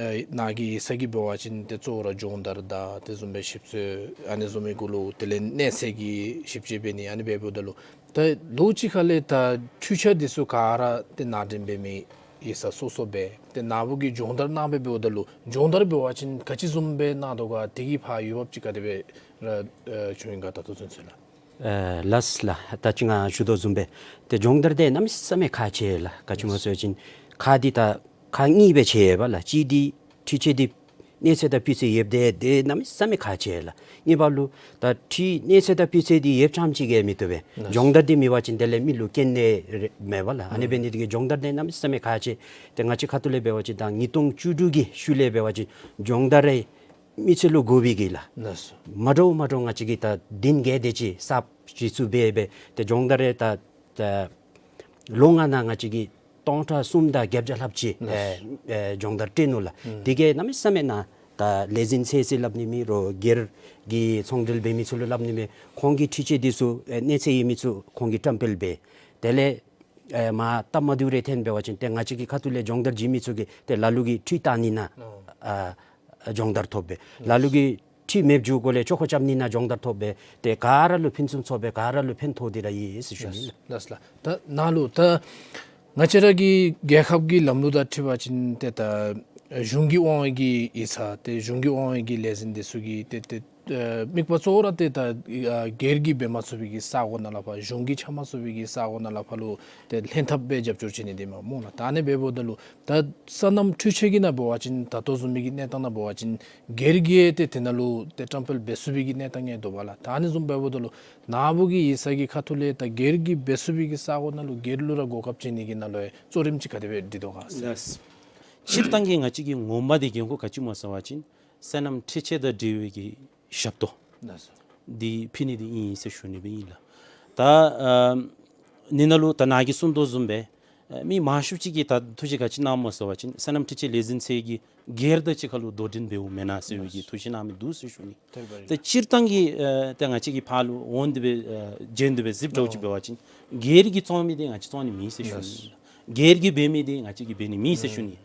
ཨེ་ནཱ་གི་ས་གི་འབད་བ་ཅིན་ཏེ་གཙོ་བོ་ར་སྦྱོང་བརྡར་དང་ཏེ་བཟུམ་སྦེ་ཞིབ་འཚོལ་ཨ་ནི་བཟུམ་མའི་གུ་ལུ་དེ་ལས་གནས་ཚད་ཀྱི་ཞིབ་དཔྱད་འབད་ནི་ཨ་ནི་འབད་འབདཝ་ད་ལུ་ད་ལོ་གཅིག་ཁ་ལས་ད་འཕྲུལ་ཆས་འདི་ཚུ་ག་ར་ཏེ་ནཱ་འདྲེན་འབད་མི་ཡིག་ཚང་སོ་སོ་སྦེ་ཏེ་ནཱ་བུ་གིས་སྦྱོང་བརྡར་གནང་སྦེ་འབདཝ་ད་ལུ་སྦྱོང་བརྡར་འབད་བ་ཅིན་ག་ཅི་བཟུམ་སྦེ་གནང་དོ་ག་དེ་གི་ཕར་འོས་འབབ་ཅིག་ག་དེ་སྦེ་ར་ཨེ་བྱུང་ཡི་ག་ད་ལྟོ་ཚུན་ཚོད་ལགས། ཨེ་ལགས་ལགས། ད་ཅི་ང་ཞུ་དོ་བཟུམ་སྦེ་ཏེ་སྦྱོང་བརྡར་འདི་གནམ་མེད་ས་མེད་ཁག་ཆེ་ལགས། ག་ཅི་སྨོ་ཟེར་བ་ཅིན་ཁག་འདི་ད་ཁག་གཉིས་སྦེ་ཕྱེ་ཡོདཔ་ལགས། གཅིག་འདི་འཕྲུལ་ཆས་འདི་གནས་ཚད་དང་སྤུས་ཚད་ཡོདཔ་འདི་འདི་གནམ་མེད་ས་མེད་ཁག་ཆེ་ལགས། གཉིས་པ་ལུ་ད་འཕྲུལ་གནས་ཚད་དང་སྤུས་ཚད་འདི་ཡོདཔ་རྐྱངམ་ཅིག་གིས་མི་བཏུབ་པས། ལགས། སྦྱོང་བརྡར་འདི་མེད་པ་ཅིན་དེ་ལས་མི་ལུ་སྐྱོན་ནི་རེ་མེད་པས་ལགས། ཨ་ནི་འབད་ནི་འདི་གིས་སྦྱོང་བརྡར་འདི་གནམ་མེད་ས་མེད་ཁག་ཆེ། ཏེ་ང་བཅས་ཁ་ཐུག་ལས་འབད་བ་ཅིན་ད་ཉིས་སྟོང་བཅུ་དྲུག་གི་ཤུལ་ལས་འབད་བ་ཅིན་སྦྱོང་བརྡར་རེ་མི་ཚུ་ལུ་དགོ་པའི་གི་ལགས། ལགས་སོ། མ་འདྲཝ་མ་འདྲཝ་ང་བཅས་ཀྱིས་ད་བདུན་བརྒྱད་དེ་ཅིག་གསརཔ་བཞེས་ཚུགས་སྦེ་འབད་ཏེ་སྦྱོང་བརྡར་རེ་ད་ད་ལོ་ལྔ་ནང་ང་བཅས་ཀྱིས་སྟོང་ཕྲག་གསུམ་དང་བརྒྱད་བརྒྱ་ལྷགཔ་ཅིག་ལགས། ཨེ་ཨེ་སྦྱོང་བརྡར་སྤྲོད་ནུག་ལགས། ཨུམ། དེ་གིས་གནམ་མེད་ས་མེད་ནཱ་ད་ལས་འཛིན་ཚད་ཟེར་སླབ་ནི་མེད་རུང་སྒེར་གྱི་ཚོང་འབྲེལ་འབད་མི་ཚུ་ལུ་སླབ་ནི་མེད། ཁོང་གི་འཕྲུལ་ཆས་འདི་ཚུ་ཨེ་གནས་ཚད་ཡོད་མི་ཚུ་ཁོང་གིས་བཀྲམ་སྤེལ་འབད། དེ་ལས་ཨེ་མར་སྟབས་མ་བདེཝ་རེ་ཐོན་འབད་བ་ཅིན་ཏེ་ང་བཅས་ཀྱི་ཁ་ཐུག་ལས་སྦྱོང་བརྡར་བྱིན་མི་ཚུ་གིས་ཏེ་ལ་ལུ་གིས་འཕྲུལ་བཏང་ནི་ནང་ཨོ་ཨ་སྦྱོང་བརྡར་ཐོབ་པས། ལགས། ལ་ལུ་གིས་འཕྲུལ་མེདཔ་འགྱོ་དགོཔ་ལས་ཅོག་ཁོ་རྐྱབ་ནི་ནང་སྦྱོང་བརྡར་ཐོབ་པས། ཏེ་ག་ར་ལུ་ཕུན་སུམ་ཚོགས་པས། ག་ར་ལུ་ཕན་ཐོགས་ཏེ་ར་ཡོད་ཟེར་ཞུ་ནི། ལགས་ལགས་ལགས། ད་ནཱ་ལུ་ད་ང་བཅས་ར་གི་རྒྱལ་ཁབ་ཀྱི་ལམ་ལུགས་དང་འཁྲིལ་བ་ཅིན་ཏེ་ད་གཞུང་གིས་དབང་བའི་གི་ཡིག་ཚང་ཏེ་གཞུང་གིས་དབང་བའི་གི་ལས་འཛིན་འདི་ཚུ་གིས་ཏེ་ཏེ་ཨ་དམིགས་པ་གཙོ་བོ་ར་ཏེ་ད་ཨ་སྒེར་གྱིས་འབད་མ་ཚུགས་པའི་གི་ས་གོ་ནང་ལས་ཕར་གཞུང་གིས་འཆར་མ་ཚུགས་པའི་གི་ས་གོ་ནང་ལས་ཕར་ལུ་ཏེ་ལྷན་ཐབས་སྦེ་རྒྱབ་སྐྱོར་བྱིན་ནི་འདི་མས་སྨོ་ལགས། ད་ཨ་ནི་འབདཝ་ད་ལུ་ད་སོ་ནམ་འཕྲུལ་ཆས་ཀྱི་ནང་འབད་བ་ཅིན་ད་ལྟོ་བཟུམ་མའི་གི་གནས་སྟངས་ནང་འབད་བ་ཅིན་སྒེར་གྱིས་ཏེ་དེ་ནང་ལུ་ཏེ་བཀྲམ་སྤེལ་འབད་ཚུགས་པའི་གི་གནས་སྟངས་ཡང་འདུག་པ་ལགས། ད་ཨ་ནི་བཟུམ་འབདཝ་ད་ལུ་ནཱ་བུ་གི་ཡིག་ཚང་གི་ཁ་ཐུག་ལས་ད་སྒེར་གྱིས་འབད་ཚུགས་པའི་གི་ས་གོ་ནང་ལུ་སྒེར་ལུ་ར་གོ་སྐབས་བྱིན་ནི་གི་ནང་ལུ་ཡང་གཙོ་རིམ་ཅིག་ག་དེ་སྦེ་འདི་འདུག་ག་ཟེར། ལགས། སྤྱིར་བཏང་གི་ང་བཅས་ཀྱི་ངོ་མ་འདི་འགན་ཁུར་ག་ཅི་སྨོ་ཟེར་བ་ཅིན་སོ་ནམ་འཕྲུལ་ཆས་དང་འབྲེལ་བའི་གི་ཞབས་ཏོག་ལགས་སོ། འདི་ཕུལ་ནི་འདི་ཨིན་ཟེར་ཞུ་ནི་སྦེ་ཨིན་ལགས། ད་ཨ་ནི་ནང་ལུ་ད་ནཱ་གིས་གསུངས་དོ་བཟུམ་སྦེ་ཨ་མི་མང་ཤོས་ཅིག་གིས་ད་ཐུགས་བཞེད་ག་ཅི་གནངམ་སྨོ་ཟེར་བ་ཅིན་སོ་ནམ་འཕྲུལ་ཆས་ལས་འཛིན་ཚད་ཀྱིས་སྒེར་དང་གཅིག་ཁར་ལུ་དོ་འགྲན་འབདཝ་མེན་ན་ཟེར་བའི་གི་ཐུགས་བཞེད་གནང་མི་འདུག་ཟེར་ཞུ་ནི། ད་སྤྱིར་བཏང་གི་ཨ་ད་ང་བཅས་ཀྱི་ཕར་ལུ་འོང་སྟེ་སྦེ་ཨ་བྱོན་ཏེ་སྦེ་གཟིགསཔ་འདྲཝ་ཅིག་འབད་བ་ཅིན་སྒེར་གྱིས་བཙོང་མི་འདི་ང་བཅས་བཙོང་ནི་མེད་ཟེར་ཞུ་ནི། སྒེར་གྱིས་འབད་མི་འདི་ང་བཅས་ཀྱིས་འབད་ནི་མེད་ཟེར་ཞུ་ནི།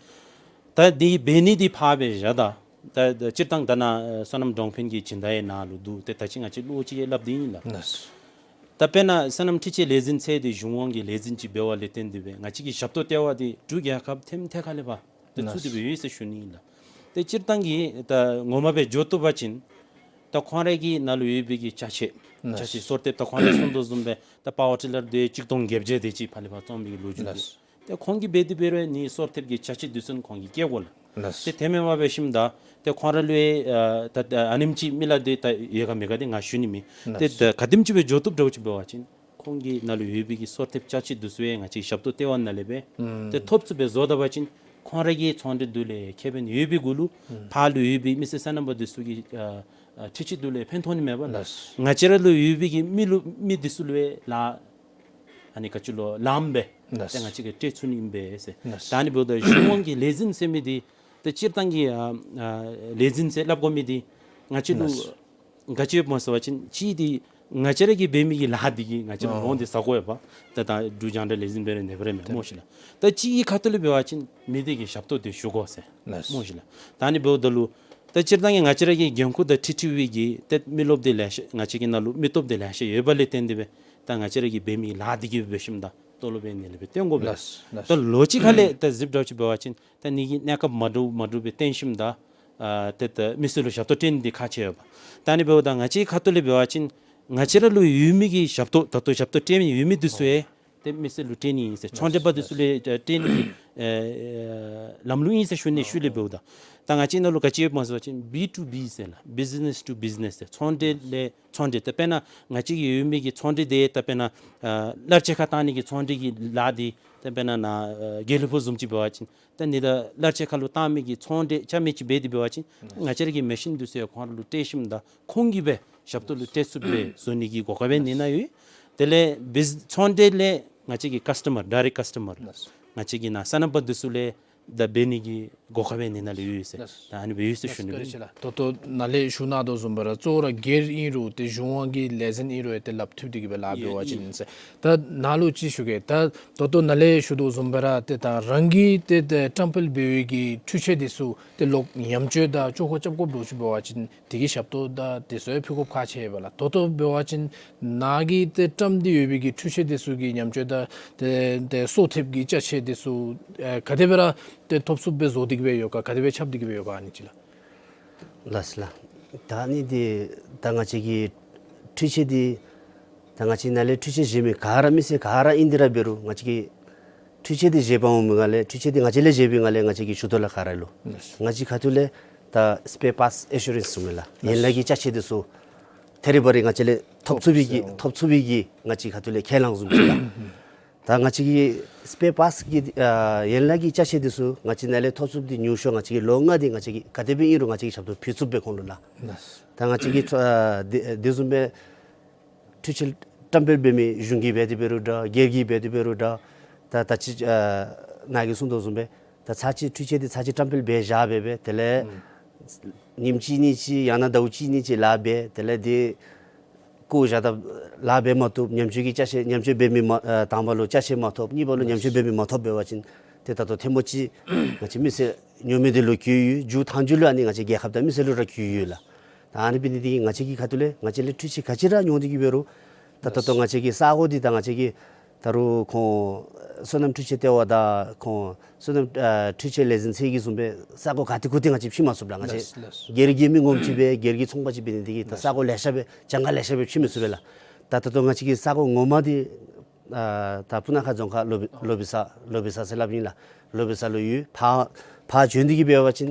ད་འདི་འབད་ནི་འདི་ཕར་སྦེ་བཞག་ད། ད་ད་སྤྱིར་བཏང་ད་ནཱ་ཨ་སོ་ནམ་གྲོང་དཔོན་གྱི་སྦྱིན་བདག་ཡང་ནཱ་ལུ་འདུག། ཏེ་ད་ཅི་ང་བཅས་ལོག་ཅི་ཡང་སླབ་སྟེ་ཨིན་ལགས། ལགས། ད་དཔེར་ན་སོ་ནམ་འཕྲུལ་ཆས་ལས་འཛིན་ཚད་འདི་གཞུང་དབང་གི་ལས་འཛིན་ཅིག་འབདཝ་ལས་བརྟེན་ཏེ་སྦེ་ང་བཅས་ཀྱི་ཞབས་ཏོག་ལྟེ་བ་འདི་འབྲུག་རྒྱལ་ཁབ་ཐེམ་ཐད་ཁ་ལས་ཕར་ཏེ་ཚུད་དེ་སྦེ་ཡོད་ཟེར་ཞུ་ནི་ཨིན་ལགས། ཏེ་སྤྱིར་བཏང་གི་ད་ངོ་མ་སྦེ་འགྱོ་བཏུབ་པ་ཅིན་ད་ཁོང་རའི་གི་ནང་ལུ་ཡོད་པའི་གི་ཅ་ཆས་ལགས། ཅ་ཆས་སོར་ཐེབས་ད་ཁོང་རའི་གསུང་དོ་བཟུམ་སྦེ་ད་པ་ཝར་ཊི་ལར་དེ་གཅིག་སྟོང་བརྒྱད་བརྒྱ་དེ་ཅིག་ཕར་ལས་ཕར་བཙོང་མི་གི་ལོ་རྒྱུས་འདུག། ལགས། ཏེ་ཁོང་གིས་འབད་དེ་འབད་རུང་ནི་སོར་ཐེབས་ཀྱི་ཅ་ཆས་འདི་ཚུ་ཁོང་གིས་བཀལ་དགོ་ལགས། ལགས། ཏེ་དེ་མེན་པར་འབད་ཞིནམ་ད་ཏེ་ཁོང་ར་ལུ་ཨ་ད་ད་ཨ་ནེམ་ཅིག་མི་ལགས་དེ་ད་ཡོད་ག་མེད་ག་དེ་ང་ཞུ་ནི་མེད། ལགས། ཏེ་ད་ག་དེམ་ཅིག་སྦེ་འགྱོ་བཏུབ་འདྲཝ་ཅིག་འབད་བ་ཅིན་ཁོང་གི་ནང་ལུ་ཡོད་པའི་གི་སོར་ཐེབས་ཅ་ཆས་འདི་ཚུ་ཡང་ང་བཅས་ཞབས་ཏོག་སྟེར་བ་ནང་ལས་སྦེ་ཨུམ་ཏེ་ཐོབ་ཚུགསཔ་སྦེ་བཟོ་ད་པ་ཅིན་ཁོང་ར་གི་ཚོང་འབྲེལ་འདི་ལས་ཁེ་ཕན་ཡོད་པའི་གུ་ལུ་ཨུམ་ཕར་ལུ་ཡོད་པའི་མི་སེར་སོ་ནམ་པ་འདི་ཚུ་གི་ཨ་ཨ་འཕྲུལ་ཆས་འདི་ལས་ཕན་ཐོགས་ནི་མས་པ་ལགས། ལགས། ང་བཅས་ར་ལུ་ཡོད་པའི་གི་མི་ལུ་མི་འདི་ཚུ་ལུ་ཡང་ལཱ་ཨ་ནི་ག་ཅི་ལོ་ལངམ་སྦེ་ལགས། ཏེ་ང་བཅས་ཀྱིས་སྤྲོད་ཚུགས་ནི་ཨིན་པས་ཟེར། ལགས། ད་ཨ་ནི་འབདཝ་ད་གཞུང་དབང་གི་ལས་འཛིན་ཟེར་མི་འདི་ཏེ་སྤྱིར་བཏང་གི་ཨ་ཨ་ལས་འཛིན་ཟེར་སླབ་དགོ་མི་འདི་ང་བཅས་ལུ་ལགས། ག་ཅི་ཡོདཔ་སྨོ་ཟེར་བ་ཅིན་གཅིག་འདི་ང་བཅས་ར་གིས་འབད་མི་གི་ལཱ་འདི་གིས་ང་བཅས་ལུ་ཨོ་ལོང་འདི་བཟའ་དགོ་ཡོདཔ། ད་ད་འབྲུག་རྒྱང་བསྒྲགས་ལས་འཛིན་འབད་རུང་ནེ་འབད་རུང་མེན་སྨོ་ཤིག་ལགས། ད་གཅིག་གི་ཁ་ཐུག་ལས་འབད་བ་ཅིན་མི་སྡེ་གི་ཞབས་ཏོག་འདི་ཞུ་དགོ་ཟེར་ལགས། སྨོ་ཤིག་ལགས། ད་ཨ་ནི་འབདཝ་ད་ལུ་ད་སྤྱིར་བཏང་གི་ང་བཅས་ར་གི་འགན་ཁུར་དང་འཁྲིལ་འཁྲིལ་བའི་གི་ཏེ་མི་རློབས་འདི་ལེ་ཤ་ང་བཅས་ཀྱི་ནང་ལུ་མི་སྟོབས་འདི་ལེ་ཤ་ཡོད་པ་ལས་བརྟེན་ཏེ་སྦེ་ད་ང་བཅས་ར་གིས་འབད་མི་གི་ལཱ་འདི་གིས་འབད་ཞིནམ་ད་ཏོ་ལོ་སྦེ་ནི་ལས་སྦེ་བཏོན་དགོ་པས། ལགས། ལགས། ད་ལོ་གཅིག་ཁ་ལས་ད་གཟིགསཔ་འདྲཝ་ཅིག་འབད་བ་ཅིན་ད་ནི་གི་གནས་སྐབས་མ་འདྲཝ་མ་འདྲཝ་སྦེ་བརྟེན་ཞིནམ་ད་ཨ་ཏེ་ད་མི་སེར་ལུ་ཞབས་ཏོག་སྤྲོད་ནི་འདི་ཁག་ཆེ་ཡོདཔ། ད་ཨ་ནི་འབདཝ་ད་ང་བཅས་ཁ་ཐུག་ལས་འབད་བ་ཅིན་ང་བཅས་ར་ལུ་ཡོད་མི་གི་ཞབས་ཏོག་ད་ལྟོ་ཞབས་ཏོག་སྤྲོད་མི་ཡོད་མི་འདི་ཚུ་ཡང་ཏེ་མི་སེར་ལུ་སྤྲོད་ནི་ཨིན་ཟེར། ཚོང་འབྲེལ་པ་འདི་ཚུ་ལུ་ཡང་སྤྲོད་ནི་གི་ཨེ་ལམ་ལུགས་ཨིན་ཟེར་ཞུ་ནི་ཤུལ་ལས་འབདཝ་ད། ད་ང་བཅས་ནང་ལུ་ག་ཅི་ཡོདཔ་སྨོ་ཟེར་བ་ཅིན་བི་ཊུ་བི་ཟེར་ལགས། བི་ཛི་ནེས་ཊུ་བི་ཛི་ནེས་ཟེར། ཚོང་འབྲེལ་ལས་ཚོང་འབྲེལ། ད་དཔེར་ན་ང་བཅས་ཀྱི་ཡོད་མི་གི་ཚོང་འབྲེལ་འདི་ད་དཔེར་ན་ཨ་གླར་ཆས་ཁར་བཏང་ནི་གི་ཚོང་འབྲེལ་གྱི་ལཱ་འདི་ད་དཔེར་ན་ནཱ་ཨ་དགེ་ལེགས་ཕུག་བཟུམ་ཅིག་འབད་བ་ཅིན་ད་ནི་ད་གླར་ཆས་ཁར་ལུ་བཏང་མི་གི་ཚོང་འབྲེལ་རྐྱབ་མི་ཅིག་འབད་དེ་འབད་བ་ཅིན་ང་བཅས་ར་གི་མེ་ཤིན་འདི་ཚུ་ཡང་ཁོང་ར་ལུ་སྤྲོད་ཞིནམ་ད་ཁོང་གིས་སྦེ་ཞབས་ཏོག་ལུ་སྤྲོད་ཚུགསཔ་སྦེ་བཟོ་ནི་གི་གོ་སྐབས་ཡང་ཨ་ནི་ནང་ཡོད། དེ་ལས་བི་ཛི་ཚོང་འབྲེལ་ལས་ང་བཅས་ཀྱི་ཀཱས་ཊ་མར་ཌའི་རེཀཊ་ཀཱས་ཊ་མར་ལགས། ང་བཅས་ཀྱི་ནཱ་སོ་ནམ་པ་འདི་ཚུ་ལས་ད་འབད་ནི་གི་གོ་སྐབས་ཡང་ཨ་ནི་ནང་ལུ་ཡོད་ཟེར། ལགས། ད་ཨ་ནི་སྦེ་ཡོད་ཟེར་ཞུ་ནི་ཨིན། ལགས། ད་ལྟོ་ནཱ་ལས་ཞུ་གནང་དོ་བཟུམ་སྦེ་ར་གཙོ་བོ་ར་སྒེར་ཨིན་རུང་ཏེ་གཞུང་དབང་གི་ལས་འཛིན་ཨིན་རུང་ཡང་ཏེ་ལག་བརྡ་འཐབ་སྟེ་གི་སྦེ་ལཱ་འབད་བ་ཅིན་ཨིན་ཟེར། ད་ནཱ་ལུ་ཅིག་ཞུ་གེ། ད་ད་ལྟོ་ནཱ་ལས་ཞུ་དོ་བཟུམ་སྦེ་ར་ཏེ་ད་རང་གིས་ཏེ་ཏེ་བཀྲམ་སྤེལ་འབད་བའི་གི་འཕྲུལ་ཆས་འདི་ཚུ་ཏེ་ལོག་ཉམས་བཅོས་དང་ཆོག་ཤེས་རྐྱབ་དགོཔ་འདྲཝ་ཅིག་འབད་བ་ཅིན་དེ་གི་ཞབས་ཏོག་དང་དེ་ཚུ་ཡང་ཕུལ་དགོཔ་ཁག་ཆེ་བས་ལགས། ད་ལྟོ་འབད་བ་ཅིན་ནཱ་གིས་ཏེ་བཀྲམ་སྟེ་ཡོད་པའི་གི་འཕྲུལ་ཆས་འདི་ཚུ་གི་ཉམས་བཅོས་དང་ཏེ་ཏེ་སོར་ཐེབས་ཀྱི་ཅ་ཆས་འདི་ཚུ་ཨེ་ག་དེ་སྦེ་ར་ཏེ་ཐོབ་ཚུགསཔ་སྦེ་བཟོ་སྟེ་གི་སྦེ་ཡོད་ག། ག་དེ་སྦེ་ཁྱབ་སྟེ་གི་སྦེ་ཡོད་ག་ཨ་ནི་ཅིག་ལགས། ལགས་ལགས། ད་ཨ་ནི་འདི་ད་ང་བཅས་ཀྱི་འཕྲུལ་ཆས་འདི་ད་ང་བཅས་ནཱ་ལས་འཕྲུལ་ཆས་བཞེས་མི་ག་ར་མི་སེར་ག་ར་ཨིན་ཏེ་ར་འབད་རུང་ང་བཅས་ཀྱི་འཕྲུལ་ཆས་འདི་བཞེས་པར་འོང་མི་ང་ལས་འཕྲུལ་ཆས་འདི་ང་བཅས་ལས་བཞེས་པའི་ང་ལས་ང་བཅས་ཀྱིས་ཞུ་དོ་ལགས། ག་ར་ལུ་ལགས། ང་བཅས་ཁ་ཐུག་ལས་ད་སི་པེར་པཱརཊསི་ཨེ་ཤུ་རེནསི་ཟེར་མི་ལགས། ཡན་ལག་གི་ཅ་ཆས་འདི་ཚུ་ཐད་རི་བ་རི་ང་བཅས་ལས་ཐོབ་ཚུགས་པའི་གི་ཐོབ་ཚུགས་པའི་གི་ང་བཅས་ཁ་ཐུག་ལས་ཁས་བླངས་བཟུམ་ཅིག་ལགས། ད་ང་བཅས་ཀྱི་སི་པེར་པཱརཊསི་གི་ཨ་ཡན་ལག་གི་ཅ་ཆས་འདི་ཚུ་ང་བཅས་ནཱ་ལས་ཐོབ་ཚུགསཔ་འདི་ཉུང་ཤོས་ང་བཅས་ཀྱིས་ལོ་ལྔ་འདི་ང་བཅས་ཀྱིས་ག་དེ་སྦེ་ཨིན་རུང་ང་བཅས་ཀྱིས་ཞབས་ཏོག་ཕུལ་ཚུགསཔ་སྦེ་ཁོང་ལུ་ལགས། ལགས། ད་ང་བཅས་ཀྱིས་ཨ་དེ་དེ་བཟུམ་སྦེ་འཕྲུལ་ཆས་བཀྲམ་སྤེལ་འབད་མི་གཞུང་གིས་འབད་དེ་འབད་རུང་འདྲ་སྒེར་གྱིས་འབད་དེ་འབད་རུང་འདྲ་ད་ད་ཅི་ཨ་ནཱ་གིས་གསུང་དོ་བཟུམ་སྦེ་ད་ཚར་གཅིག་འཕྲུལ་ཆས་འདི་ཚར་གཅིག་བཀྲམ་སྤེལ་འབད་བཞག་སྦེ་སྦེ་དེ་ལས་ཨུམ་ཉིནམ་གཅིག་གཉིས་ཅིག་ཡང་ན་ཟླཝ་གཅིག་གཉིས་ཅིག་ལཱ་འབད། དེ་ལས་འདི་བཀོ་བཞག་ད་ལཱ་འབད་མ་བཏུབ། ཉམས་བཅོས་ཀྱི་ཅ་ཆས་ཉམས་བཅོས་འབད་མི་མ་ཨ་དང་པ་ལུ་ཅ་ཆས་མ་ཐོབ། གཉིས་པ་ལུ་ཉམས་བཅོས་འབད་མི་མ་ཐོབ་འབད་བ་ཅིན་ཏེ་ད་ལྟོ་ཐེངས་མ་ཅིག་ང་བཅས་མི་སེར་ཉོ་མི་འདི་ལུ་རྒུད་ཡོད། མཇུག་མཐའ་མཇུག་ལུ་ཨ་ནི་ང་བཅས་རྒྱལ་ཁབ་དང་མི་སེར་ལུ་ར་རྒུད་ཡོད་ལགས། ད་ཨ་ནི་འབད་ནི་འདི་གིས་ང་བཅས་ཀྱི་ཁ་ཐུག་ལས་ང་བཅས་ལས་འཕྲུལ་ཆས་ག་ཅི་ར་ཉོ་སྟེ་གི་འབད་རུང་ད་ད་ལྟོ་ང་བཅས་ཀྱི་ས་གོ་འདི་ད་ང་བཅས་ཀྱི་ད་རུང་ཁོང་སོ་ནམ་འཕྲུལ་ཆས་ལྟེ་བ་དང་ཁོང་སོ་ནམ་ཨ་འཕྲུལ་ཆས་ལས་འཛིན་ཚད་ཀྱི་བཟུམ་སྦེ་ས་གོ་ག་ཏེ་གུ་ཏེ་ང་བཅས་ཕྱེ་མ་ཚུགས་ལགས། ང་བཅས་ལགས་ལགས། སྒེར་གྱི་མི་ངོམ་ཅིག་སྦེ་སྒེར་གྱི་ཚོང་པ་ཅིག་འབད་ནི་འདི་གིས་ད་ལགས། ས་གོ་ལེ་ཤ་སྦེ་གྱངས་ཁ་ལེ་ཤ་སྦེ་ཕྱེ་མི་ཚུགས་པས་ལགས། ད་ད་ལྟོ་ང་བཅས་ཀྱི་ས་གོ་ངོ་མ་འདི་ཨ་ད་སྤུ་ན་ཁ་རྫོང་ཁག་ལོ་བི་ལོ་བི་ས་ལོ་བི་ས་ཟེར་སླབ་ཨིན་ལགས། ལོ་བི་ས་ལུ་ཡོད། ཕར་ཕར་བྱོན་ཏེ་གི་འབད་བ་ཅིན་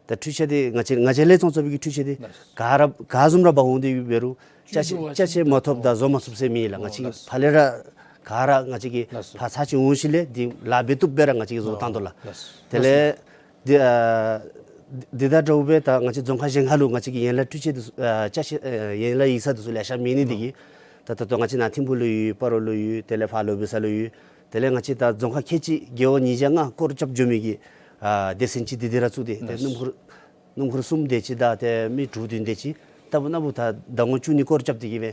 ད་འཕྲུལ་ཆས་འདི་ང་བཅས་ང་བཅས་ལས་ཚོང་བཙོང་པའི་གི་འཕྲུལ་ཆས་འདི་ལགས། ག་ར་ག་བཟུམ་ར་འབག་འོང་སྟེ་འབད་རུང་ཅ་ཆས་ཅ་ཆས་མ་ཐོབ་དང་བཟོ་མ་ཚུགས་ཟེར་མེད་ལགས། ང་བཅས་ལགས། ཕར་ལས་ར་ག་ར་ང་བཅས་ཀྱིས་ལགས་སོ། ཕར་ཚར་གཅིག་འོང་ཞིནམ་ལས་འདི་ལཱ་འབད་བཏུབ་སྦེ་ར་ང་བཅས་ཀྱིས་བཟོ་བཏང་དོ་ལགས། ལགས་སོ། དེ་ལས་འདི་ཨ་འདི་དང་འདྲཝ་སྦེ་ད་ང་བཅས་རྫོང་ཁག་གཞན་ཁ་ལུ་ང་བཅས་ཀྱི་ཡན་ལག་འཕྲུལ་ཆས་འདི་ཚུ་ཨ་ཅ་ཆས་ཨ་ཡན་ལག་ཡིག་ཚང་འདི་ཚུ་ལེ་ཤ་མེད་ནི་འདི་གིས་ད་ད་ལྟོ་ང་བཅས་ནཱ་ཐིམ་ཕུག་ལུ་ཡོད། སྤ་རོ་ལུ་ཡོད། དེ་ལས་ཕར་ལོ་བི་ས་ལུ་ཡོད། དེ་ལས་ང་བཅས་ད་རྫོང་ཁག་ཁལ་གཅིག་རྒེད་འོག་ཉིས་བརྒྱ་ལྔ་སྐོར་ར་རྐྱབ་འགྱོ་མི་གི་ཨ་སྡེ་ཚན་ཅིག་འདི་འདི་ར་བཙུགས་ཏེ་ཏེ་ལགས་སོ། སྣུམ་འཁོར་སྣུམ་འཁོར་གསུམ་དེ་ཅིག་དང་ཏེ་མི་དྲུག་བདུན་དེ་ཅིག་ལྟ་བུ་ན་བུ་ད་ཟླ་ངོ་བཅུ་གཉིས་སྐོར་རྐྱབ་སྟེ་གི་སྦེ་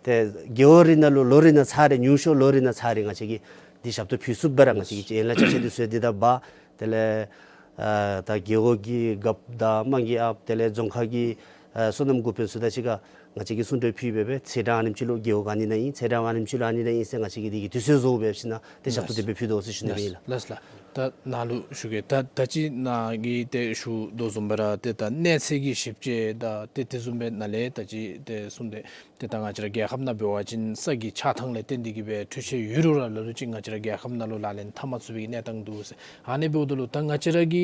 ཏེ་རྒེད་འོག་རེ་ནང་ལུ་ལོ་རེ་ནང་ཚར་རེ་ཉུང་ཤོས་ལོ་རེ་ནང་ཚར་རེ་ང་བཅས་ཀྱིས་འདི་ཞབས་ཏོག་ཕུལ་ཚུགསཔ་སྦེ་ར་ང་བཅས་ཀྱིས་ཡན་ལག་ཅ་ཆས་འདི་ཚུ་འདི་དང་འབག། དེ་ལས་ཨ་ད་རྒེད་འོག་གི་རྒཔོ་དང་དམངས་ཀྱི་ཨཔ་དེ་ལས་རྫོང་ཁག་གི་ཨ་སོ་ནམ་འགོ་དཔོན་ཚུ་དང་གཅིག་ཁར་ང་བཅས་ཀྱིས་གསུང་གྲོས་ཕུལ་སྦེ་སྦེ་ཚེས་གྲངས་ཨ་ནེམ་ཅིག་ལུ་རྒེད་འོག་ཨ་ནི་ནང་ཨིན། ཚེས་གྲངས་ཨ་ནེམ་ཅིག་ལུ་ཨ་ནི་ནང་ཨིན་ཟེར་ང་བཅས་ཀྱིས་འདི་གི་དུས་ཚོད་བཟོ་སྦེ་ཞིནམ་ལས་ཏེ་ཞབས་ཏོག་དེ་སྦེ་ཕུལ་དོ་ཟེར་ཞུ་ནི་ཨིན་ལགས། ལགས་ལགས། ད་ནཱ་ལུ་ཞུ་གེ། ད་ད་ཅི་ནཱ་གིས་ཏེ་ཞུ་དོ་བཟུམ་སྦེ་ར་ཏེ་ད་གནས་ཚད་ཀྱི་ཞིབ་དཔྱད་དང་ཏེ་དེ་བཟུམ་སྦེ་ནཱ་ལས་ད་ཅི་ཏེ་གསུངས་ཏེ་ཏེ་ད་ང་བཅས་ར་རྒྱལ་ཁབ་ནང་འབད་བ་ཅིན་ས་གི་ཆགས་ཐངས་ལས་བརྟེན་ཏེ་གིས་སྦེ་འཕྲུལ་ཆས་ཡོད་རུང་ར་ལ་ལུ་ཅིག་ང་བཅས་ར་རྒྱལ་ཁབ་ནང་ལུ་ལག་ལེན་འཐབ་མ་ཚུགས་པའི་གནས་སྟངས་འདུག་ཟེར། ཨ་ནི་འབདཝ་ད་ལུ་ད་ང་བཅས་ར་གི་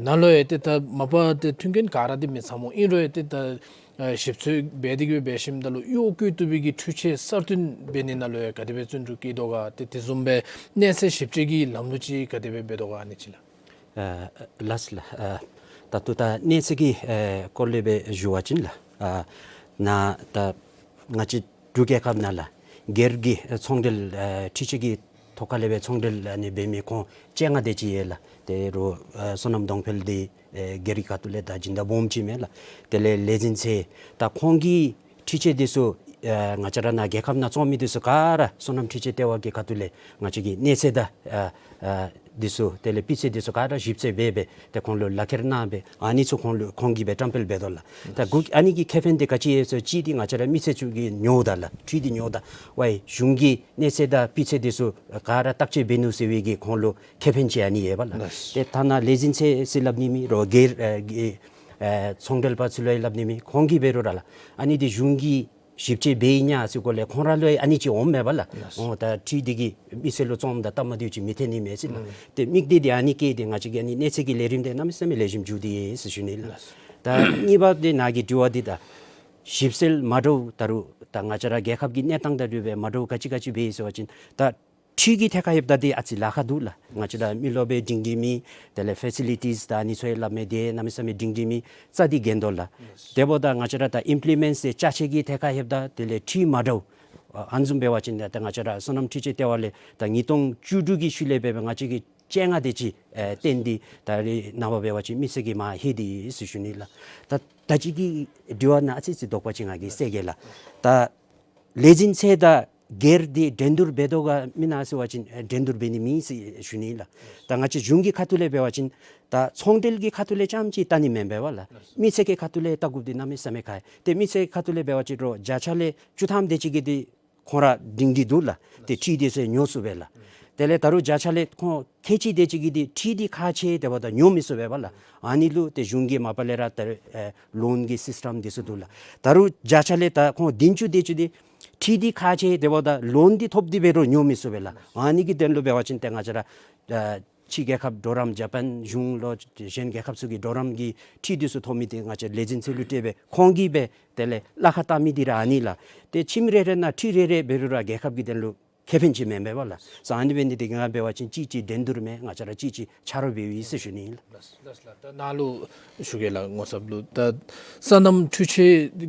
ནང་ལུ་ཡང་ཏེ་ད་མ་པ་ཏེ་མཐུན་རྐྱེན་ག་ར་འདི་མི་ཚང་མོ་ཨིན་རུང་ཡང་ཏེ་ད་ཨ་ཞིབ་འཚོལ་འབད་དེ་གིས་སྦེ་འབད་ཞིནམ་ད་ལུ་གཡོག་བཀོལ་བཏུབ་པའི་གི་འཕྲུལ་ཆས་གསར་བཏོན་འབད་ནི་ནང་ལུ་ཡང་ག་དེ་སྦེ་བརྩོན་འགྲུས་བསྐྱེད་དོ་ག། ཏེ་དེ་བཟུམ་སྦེ་གནས་ཚད་ཞིབ་དཔྱད་ཀྱི་ལམ་ལུགས་ཅིག་ག་དེ་སྦེ་འབད་དོ་ག་ཨ་ནི་ཅིག་ལགས། ཨ་ལགས་ལགས། ཨ་ད་ལྟོ་ད་གནས་ཚད་ཀྱི་ཨེ་སྐོར་ལས་སྦེ་ཞུ་བ་ཅིན་ལགས། ཨ་ནཱ་ད་ང་བཅས་འབྲུག་རྒྱལ་ཁབ་ནང་ལགས་སྒེར་གྱི་ཨེ་ཚོང་འབྲེལ་ཨེ་འཕྲུལ་ཆས་ཀྱི་ཐོག་ཁ་ལས་སྦེ་ཚོང་འབྲེལ་ཨ་ནི་འབད་མི་ཁོང་བཅོ་ལྔ་དེ་ཅིག་ཡོད་ལགས། དེ་རུང་ཨེ་བསོད་ནམས་གདོང་འཕེལ་འདི་ཨེ་སྒེར་གྱི་ཁ་ཐུག་ལས་ད་སྦྱིན་བདག་སྦོམ་ཅིག་མས་ལགས། དེ་ལས་ལས་འཛིན་ཚེ་ད་ཁོང་གིས་འཕྲུལ་ཆས་འདི་ཚུ་ཨེ་ང་བཅས་ར་ནཱ་རྒྱལ་ཁབ་ནང་བཙོང་མི་འདི་ཚུ་ག་ར་བསོད་ནམས་འཕྲུལ་ཆས་ལྟེ་བ་གི་ཁ་ཐུག་ལས་ང་བཅས་ཀྱི་གནས་ཚད་དང་ཨེ་ཨེ་འདི་ཚུ་དེ་ལས་སྤུས་ཚད་འདི་ཚུ་ག་ར་ཞིབ་འཚོལ་འབད་སྦེ་ཏེ་ཁོང་ལུ་ལག་ཁྱེར་གནང་སྦེ་ཨ་ནི་ཚུ་ཁོང་ལུ་ཁོང་གིས་སྦེ་བཀྲམ་སྤེལ་འབད་དོ་ལགས། ད་གུ་ཨ་ནི་གི་ཁེ་ཕན་འདི་ག་ཅི་ཡོད་ཟེར་ཅིག་འདི་ང་བཅས་ར་མི་ཚེ་ཚུ་གིས་ཉོཝ་ད་ལགས། འཕྲུལ་འདི་ཉོཝ་ད་ཝའི་གཞུང་གིས་གནས་ཚད་དང་སྤུས་ཚད་འདི་ཚུ་ག་ར་བརྟག་དཔྱད་འབད་ནུག་ཟེར་བའི་གི་ཁོང་ལུ་ཁེ་ཕན་ཅིག་ཨ་ནི་ཡོདཔ་ལགས། ལགས། ཏེ་ཐ་ན་ལས་འཛིན་ཚེ་ཟེར་སླབ་ནི་མེད་རུང་སྒེར་ཨེ་གི་ཨེ་ཚོང་འབྲེལ་པ་ཚུ་ལུ་ཡང་སླབ་ནི་མེད། ཁོང་གིས་འབད་རུང་ར་ལགས་ཨ་ནི་འདི་གཞུང་གིས་ཞིབ་དཔྱད་འབད་ཡི་ཉ་ཟེར་གོ་ལས་ཁོང་ར་ལུ་ཡང་ཨ་ནི་ཅིག་འོངམ་མས་པ་ལགས། ལགས། འོ་ད་འཕྲུལ་འདི་གིས་མི་སེར་ལུ་བཙོངམ་ད་སྟབས་མ་བདེཝ་ཅིག་མི་ཐོན་ནི་མས་ཟེར་ལགས། ཨུམ། ཏེ་དམིགས་གཏད་འདི་ཨ་ནི་བསྐྱེད་དེ་ང་བཅས་ཀྱི་ཨ་ནི་གནས་ཚད་ཀྱི་ལས་རིམ་འདི་གནམ་མེད་ས་མེད་ལེགས་ཤོམ་འགྱོ་སྟེ་ཡོད་ཟེར་ཞུ་ནི་ལགས། ལགས། ད་གཉིས་པ་འདི་ནཱ་གི་དྲི་བ་འདི་ད་ཞིབ་འཚོལ་མ་འདྲཝ་ད་རུང་ད་ང་བཅས་ར་རྒྱལ་ཁབ་ཀྱི་གནས་སྟངས་དང་འབྲེལ་བའི་མ་འདྲཝ་ག་ཅི་ག་ཅི་འབད་ཡི་ཟེར་བ་ཅིན་ད་འཕྲུལ་གྱི་ཐད་ཁར་ཡོདཔ་ད་འདི་ཨ་ཙི་ལཱ་ཁག་འདུག་ལགས། ང་བཅས་ར་མི་རློབས་སྦེ་སྒྲིང་སྒྲིང་མེད། དེ་ལས་ཕེ་སི་ལི་ཊིས་ད་ཨ་ནི་ཚུ་ཡང་སླབ་མི་འདི་གནམ་མེད་ས་མེད་སྒྲིང་སྒྲིང་མེད། རྩ་འདི་འགལ་དོ་ལགས། དེ་འབདཝ་ད་ང་བཅས་ར་ད་ཨིམ་པི་ལི་མེནཊ་ཟེར་ཅ་ཆས་ཀྱི་ཐད་ཁར་ཡོདཔ་ད་དེ་ལས་འཕྲུལ་མ་འདྲཝ་ཨ་ཨ་ནི་བཟུམ་འབད་བ་ཅིན་ད་ང་བཅས་ར་བསོད་ནམས་འཕྲུལ་ཆས་ལྟེ་བ་ལས་ད་ཉིས་སྟོང་བཅུ་དྲུག་གི་ཤུལ་ལས་འབད་བ་ང་བཅས་ཀྱིས་བཅོ་ལྔ་དེ་ཅིག་ཨེ་བཏོན་ཏེ་ད་རེས་ནངས་པ་འབད་བ་ཅིན་མི་སེར་གྱིས་མར་ལྷོད་དེ་ཡོད་ཟེར་ཞུ་ནི་ལགས། ད་ད་ཅི་གི་དྲི་བ་ནང་ཨ་ཙི་ཙི་དོགས་པ་ཅིག་ང་གིས་སེལ་གེ་ལགས། ད་ལས་འཛིན་ཚེ་དང་སྒེར་འདི་འགྲན་བསྡུར་འབད་དོ་ག་མེན་ན་ཟེར་བ་ཅིན་ཨེ་འགྲན་བསྡུར་འབད་ནི་མེད་ཟེར་ཞུ་ནི་ལགས། ད་ང་བཅས་གཞུང་གི་ཁ་ཐུག་ལས་འབད་བ་ཅིན་ད་ཚོང་འབྲེལ་གྱི་ཁ་ཐུག་ལས་རྐྱངམ་ཅིག་བལྟ་ནི་མེན་པས་པ་ལགས། མི་སེར་གྱི་ཁ་ཐུག་ལས་བལྟ་དགོཔ་འདི་གནམ་མེད་ས་མེད་ཁག་ཡོད། ཏེ་མི་སེར་གྱི་ཁ་ཐུག་ལས་འབད་བ་ཅིན་རོགས་བརྒྱ་ཆ་ལས་བཅུ་ཐམ་དེ་ཅིག་གིས་འདི་ཁོང་ར་སྒྲིང་སྒྲིང་འདུག་ལགས། ཏེ་འཕྲུལ་འདི་ཚུ་ཉོ་ཚུགས་པས་ལགས། དེ་ལས་ད་རུང་བརྒྱ་ཆ་ལས་ཁོང་ཁལ་གཅིག་དེ་ཅིག་གིས་འདི་འཕྲུལ་འདི་ཁག་ཆེ་དེ་འབདཝ་ད་ཉོ་མི་ཚུགས་པས་པ་ལགས། ཨ་ནི་ལུ་ཏེ་གཞུང་གིས་མ་པ་ལས་ར་ད་ཨེ་ལོན་གྱི་སིསི་ཊེམ་འདི་ཚུ་འདུག་ལགས། ད་རུང་བརྒྱ་ཆ་ལས་ད་ཁོང་བདུན་ཅུ་དེ་ཅིག་འདི་འཕྲུལ་འདི་ཁག་ཆེ་དེ་འབདཝ་ད་ལོན་འདི་ཐོབ་སྟེ་འབད་རུང་ཉོ་མི་ཚུགས་པས་ལགས། ཨ་ནི་གི་དོན་ལུ་འབད་བ་ཅིན་ཏེ་ང་བཅས་ར་ཨེ་ཕྱི་རྒྱལ་ཁབ་གྲོགས་རམ་ཇ་པཱན་གཞུང་ལོ་གཞན་རྒྱལ་ཁབ་ཚུ་གི་གྲོགས་རམ་གྱི་འཕྲུལ་འདི་ཚུ་ཐོབ་མི་འདི་ང་བཅས་ལས་འཛིན་ཚུ་ལུ་སྤྲོད་སྦེ་ཁོང་གིས་སྦེ་དེ་ལས་གླ་ཁར་བཏང་མི་འདི་ར་ཨ་ནི་ལགས། ཏེ་ཁྱིམ་རེ་རེ་ནང་འཕྲུལ་རེ་རེ་འབད་རུང་ར་རྒྱལ་ཁབ་ཀྱི་དོན་ལུ་ཁེ་ཕན་ཅིག་མེན་པས་པ་ལགས། སོ་ཨ་ནི་འབད་ནི་འདི་གིས་ང་འབད་བ་ཅིན་གཅིག་གཅིག་འགྲན་བསྡུར་མེད། ང་བཅས་ར་གཅིག་གཅིག་ཆ་རོགས་འབདཝ་ཨིན་ཟེར་ཞུ་ནི་ཨིན་ལགས། ལགས་ལགས་ལགས། ད་ནཱ་ལུ་ཞུ་གེ་ལགས། ངོ་ཚབ་ལུ་ད་སོ་ནམ་འཕྲུལ་ཆས་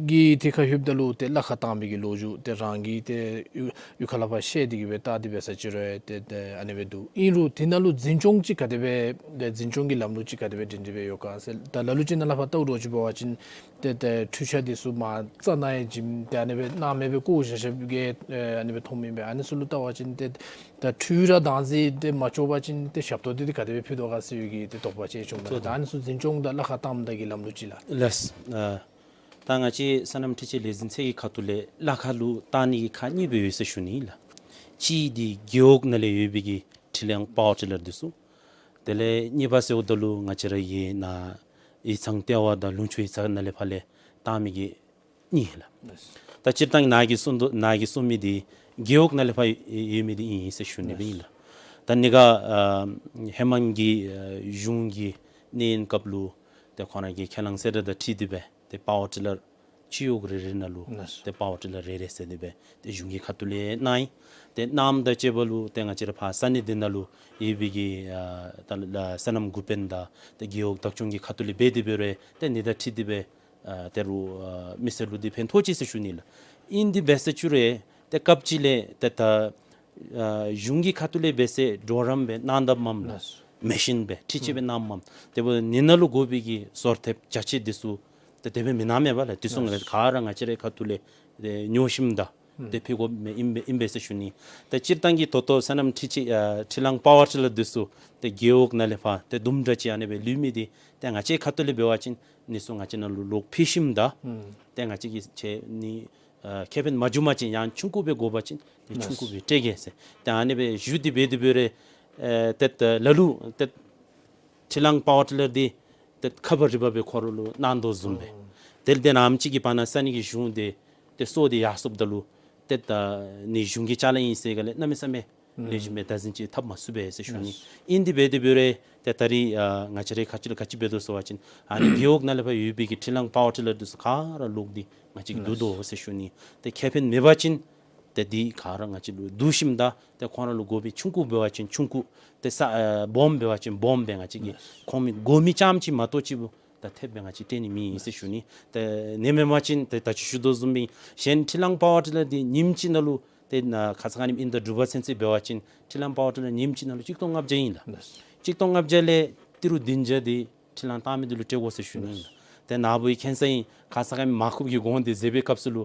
ཀྱི་ཐད་ཁར་ལྷོདཔ་ད་ལུ་ཏེ་གླ་ཁར་བཏང་མི་གི་ལོ་རྒྱུས་ཏེ་རང་གི་ཏེ་གཡུས་གཡུས་ཁ་ལས་ཕར་བཤལ་ཏེ་གིས་སྦེ་བལྟ་སྟེ་འབད་ས་ཅིག་རུང་ཏེ་ཏེ་ཨ་ནི་སྦེ་འདུག། ཨིན་རུང་དེ་ནང་ལུ་འཛིན་སྐྱོང་ཅིག་ག་དེ་སྦེ་ཏེ་འཛིན་སྐྱོང་གི་ལམ་ལུགས་ཅིག་ག་དེ་སྦེ་སྒྲིང་སྒྲིང་སྦེ་ཡོད་ག་ཟེར། ད་ལ་ལུ་ཅིག་ནཱ་ལས་ཕར་བལྟཝ་ད་ཅིག་འབད་བ་ཅིན་ཏེ་ཏེ་འཕྲུལ་ཆས་འདི་ཚུ་མར་རྩ་ནང་ཡང་བྱིནམ་ཏེ་ཨ་ནི་སྦེ་སྣང་མེད་སྦེ་བཀོ་བཞག་བཞགཔ་གི་ཨ་ནི་སྦེ་མཐོངམ་ཨིན་པས། ཨ་ནི་ཚུ་ལུ་བལྟ་བ་ཅིན་ཏེ་ད་འཕྲུལ་ར་བདག་འཛིན་འདི་མ་ལྕོགས་པ་ཅིན་ཏེ་ཞབས་ཏོག་འདི་ཏེ་ག་དེ་སྦེ་ཕུལ་དོ་ག་ཟེར་བའི་གི་ཏེ་དོགས་པ་ཅིག་བྱུངམ་མས། ད་ཨ་ནི་ཚུ་འཛིན་སྐྱོང་དང་གླ་ཁར་བཏངམ་ད་གི་ལམ་ལུགས་ཅིག་ལགས། ལགས། ཨ་ད་ང་བཅས་སོ་ནམ་འཕྲུལ་ཆས་ལས་འཛིན་ཚད་ཀྱི་ཁ་ཐུག་ལས་གླ་ཁར་ལུ་བཏང་ནི་གི་ཁག་གཉིས་སྦེ་ཡོད་ཟེར་ཞུ་ནི་ཨིན་ལགས། གཅིག་འདི་རྒེད་འོག་ནང་ལས་ཡོད་པའི་གི་འཕྲུལ་གླང་པ་ཝར་ཊི་ལར་འདི་ཚུ། དེ་ལས་གཉིས་པ་ཟེརཝ་ད་ལུ་ང་བཅས་ར་གི་ནཱ་ཡིག་ཚང་ལྟེ་བ་དང་ལུང་ཕྱོགས་ཡིག་ཚང་ནང་ལས་ཕར་ལས་བཏང་མི་གི་གཉིས་ལགས། ད་སྤྱིར་བཏང་ནཱ་གིས་གསུངས་དོ་ནཱ་གིས་གསུངས་མི་འདི་རྒེད་འོག་ནང་ལས་ཕར་ཡོད་མི་འདི་ཨིན་ཟེར་ཞུ་ནི་སྦེ་ཨིན་ལགས། ད་ནི་ག་ཨ་ཧེ་མ་གི་ཨ་གཞུང་གི་གནས་ཡུན་སྐབས་ལུ་ཏེ་ཁོང་ར་གི་ཁས་བླངས་གསལ་བསྒྲགས་དང་འཁྲིལ་ཏེ་སྦེ་ཏེ་པ་ཝར་ཊི་ལར་སྤྱི་འོག་རེ་རེ་ནང་ལུ་ཏེ་པ་ཝར་ཊི་ལར་རེ་རེ་ཟེར་ཏེ་སྦེ་ཏེ་གཞུང་གི་ཁ་ཐུག་ལས་གནང་ཡི། ཏེ་གནངམ་དང་བཅས་པ་ལུ་ཏེ་ང་བཅས་ར་ཕར་ས་གནས་འདི་ནང་ལུ་ཡོད་པའི་གི་ཨ་ད་ལ་སོ་ནམ་འགོ་དཔོན་དང་ཏེ་རྒེད་འོག་བདག་སྐྱོང་གི་ཁ་ཐུག་ལས་འབད་དེ་འབད་རུང་ཏེ་ཨ་ནི་དང་འཁྲིལ་ཏེ་སྦེ་ཨ་དེ་རུང་ཨ་མི་སེར་ལུ་འདི་ཕན་ཐོགས་ཅི་ཟེར་ཞུ་ནི་ལགས། ཨིན་དེ་འབད་ཟེར་ཅི་རུང་ཏེ་སྐབས་ཅིག་ལས་ཏེ་ད་ཨ་གཞུང་གི་ཁ་ཐུག་ལས་འབད་ཟེར་གྲོགས་རམ་སྦེ་གནང་དཔ་མས་ལགས། མེ་ཤིན་སྦེ་འཕྲུལ་ཆས་སྦེ་གནངམ་མས། དེ་འབདཝ་ད་ཨ་ནི་ནང་ལུ་དགོ་པའི་གི་བཟོ་ཐེབས་རྒྱ་ཆེ་འདི་ཚུ་ཏེ་དེ་སྦེ་མི་གནང་མས་པ་ལགས། དེ་ཚུ་ང་ག་ར་ང་བཅས་རའི་ཁ་ཐུག་ལས་ཏེ་ཉོ་ཞིནམ་ད་ཏེ་ཕུལ་དགོཔ་མས་ཨིན་པས་ཨིན་པས་ཟེར་ཞུ་ནི། ཏེ་སྤྱིར་བཏང་གི་ད་ལྟོ་སོ་ནམ་འཕྲུལ་ཆས་ཨ་འཕྲུལ་གླང་པ་ཝར་ཊི་ལར་འདི་ཚུ་ཏེ་རྒེད་འོག་ནང་ལས་ཕར་ཏེ་དུམ་གྲ་ཅིག་ཨ་ནི་སྦེ་ལུས་མི་འདི་ཏེ་ང་བཅས་ཁ་ཐུག་ལས་འབད་བ་ཅིན་ཨ་ནི་ཚུ་ང་བཅས་ནང་ལུ་ལོག་ཕུལ་ཞིནམ་ད་ཨུམ་ཏེ་ང་བཅས་ཀྱིས་ཁྱེད་ནི་ཨ་ཁེ་ཕན་མ་འབྱུང་པ་ཅིན་ཡང་ཆུང་ཀུ་སྦེ་དགོ་པ་ཅིན་ཨ་ནི་ཆུང་ཀུ་སྦེ་སྤྲོད་གེ་ཟེར། ཏེ་ཨ་ནི་སྦེ་ཞུ་སྟེ་འབད་དེ་འབད་རུང་ ཨེ་ཏེ་ལ་ལུ་ཏེ་ཁྲི་ལང་པ་ཝར་ཊི་ལར་འདི་ཏེ་ཁ་བ་རི་བ་སྦེ་ཁོ་ར་ལུ་གནང་དོ་བཟུམ་སྦེ། དེ་ལས་ཏེ་ནམ་ཅིག་གི་བར་ན་ས་གནས་ཀྱི་གཞུང་འདི་ཏེ་སོར་ཏེ་ཡར་སོངམ་ད་ལུ་ཏེ་ད་ནི་གཞུང་གི་ཅ་ལ་ཨིན་ཟེར་ག་ལས་གནམ་མེད་ས་མེད་ལེགས་ཤོམ་སྦེ་བདག་འཛིན་ཅིག་འཐབ་མ་ཚུགས་པས་ཟེར་ཞུ་ནི། ཨིན་དེ་འབད་དེ་འབད་རུང་ཏེ་ད་རིས་ཨ་ང་བཅས་རའི་ཁ་ཐུག་ལས་ག་ཅི་འབད་དོ་ཟེར་བ་ཅིན་ཨ་ནི་རྒེད་འོག་ནང་ལས་ཕར་ཡོད་པའི་གི་ཁྲི་ལང་པ་ཝར་ཊི་ལར་འདི་ཚུ་ག་ར་ལོག་སྟེ་ང་བཅས་ཀྱིས་བསྡུ་དོ་ཟེར་ཞུ་ནི། ཏེ་ཁེ་ཕན་མེད་པ་ཅིན་ཏེ་འདི་ག་ར་ང་བཅས་ལུ་བསྡུ་ཞིནམ་ད་ཏེ་ཁོང་ར་ལུ་དགོ་པའི་ཆུང་ཀུ་འབད་བ་ཅིན་ཆུང་ཀུ་ཏེ་ས་ཨ་སྦོམ་འབད་བ་ཅིན་སྦོམ་སྦེ་ང་བཅས་ཀྱིས་ཁོང་མི་དགོ་མི་ཙམ་ཅིག་མ་གཏོགས་ཅིག་ད་ཐེབས་སྦེ་ང་བཅས་སྤྲོད་ནི་མེད་ཟེར་ཞུ་ནི། ཏེ་ཨ་ནི་མེན་པ་ཅིན་ཏེ་ད་ཅི་ཞུ་དོ་བཟུམ་སྦེ་གཞན་ཁྲི་ལང་པ་ཝར་ཊི་ལར་འདི་ཉིནམ་གཅིག་ནང་ལུ་ཏེ་ན་ཁ་ཙ་ཁ་ཉིནམ་ཨིན་ད་དྲུག་པ་ཚུན་ཚོད་འབད་བ་ཅིན་ཁྲི་ལང་པ་ཝར་ཊི་ལར་ཉིནམ་གཅིག་ནང་ལུ་གཅིག་སྟོང་ལྔ་བརྒྱ་ཨིན་ལགས། གཅིག་སྟོང་ལྔ་བརྒྱ་ལས་ཏི་རུ་བདུན་བརྒྱ་འདི་ཁྲི་ལང་བཏང་མི་འདི་ལུ་སྤྲོད་དགོ་ཟེར་ཞུ་ནི་ཨིན་ལགས། ཏེ་ནཱ་བུ་གི་མཁྱེན་གསལ་ཨིན། ཁ་ཙ་ཁ་ཉིནམ་མར་ཁུ་གི་གོང་འདི་བཟོ་བའི་སྐབས་སུ་ལུ་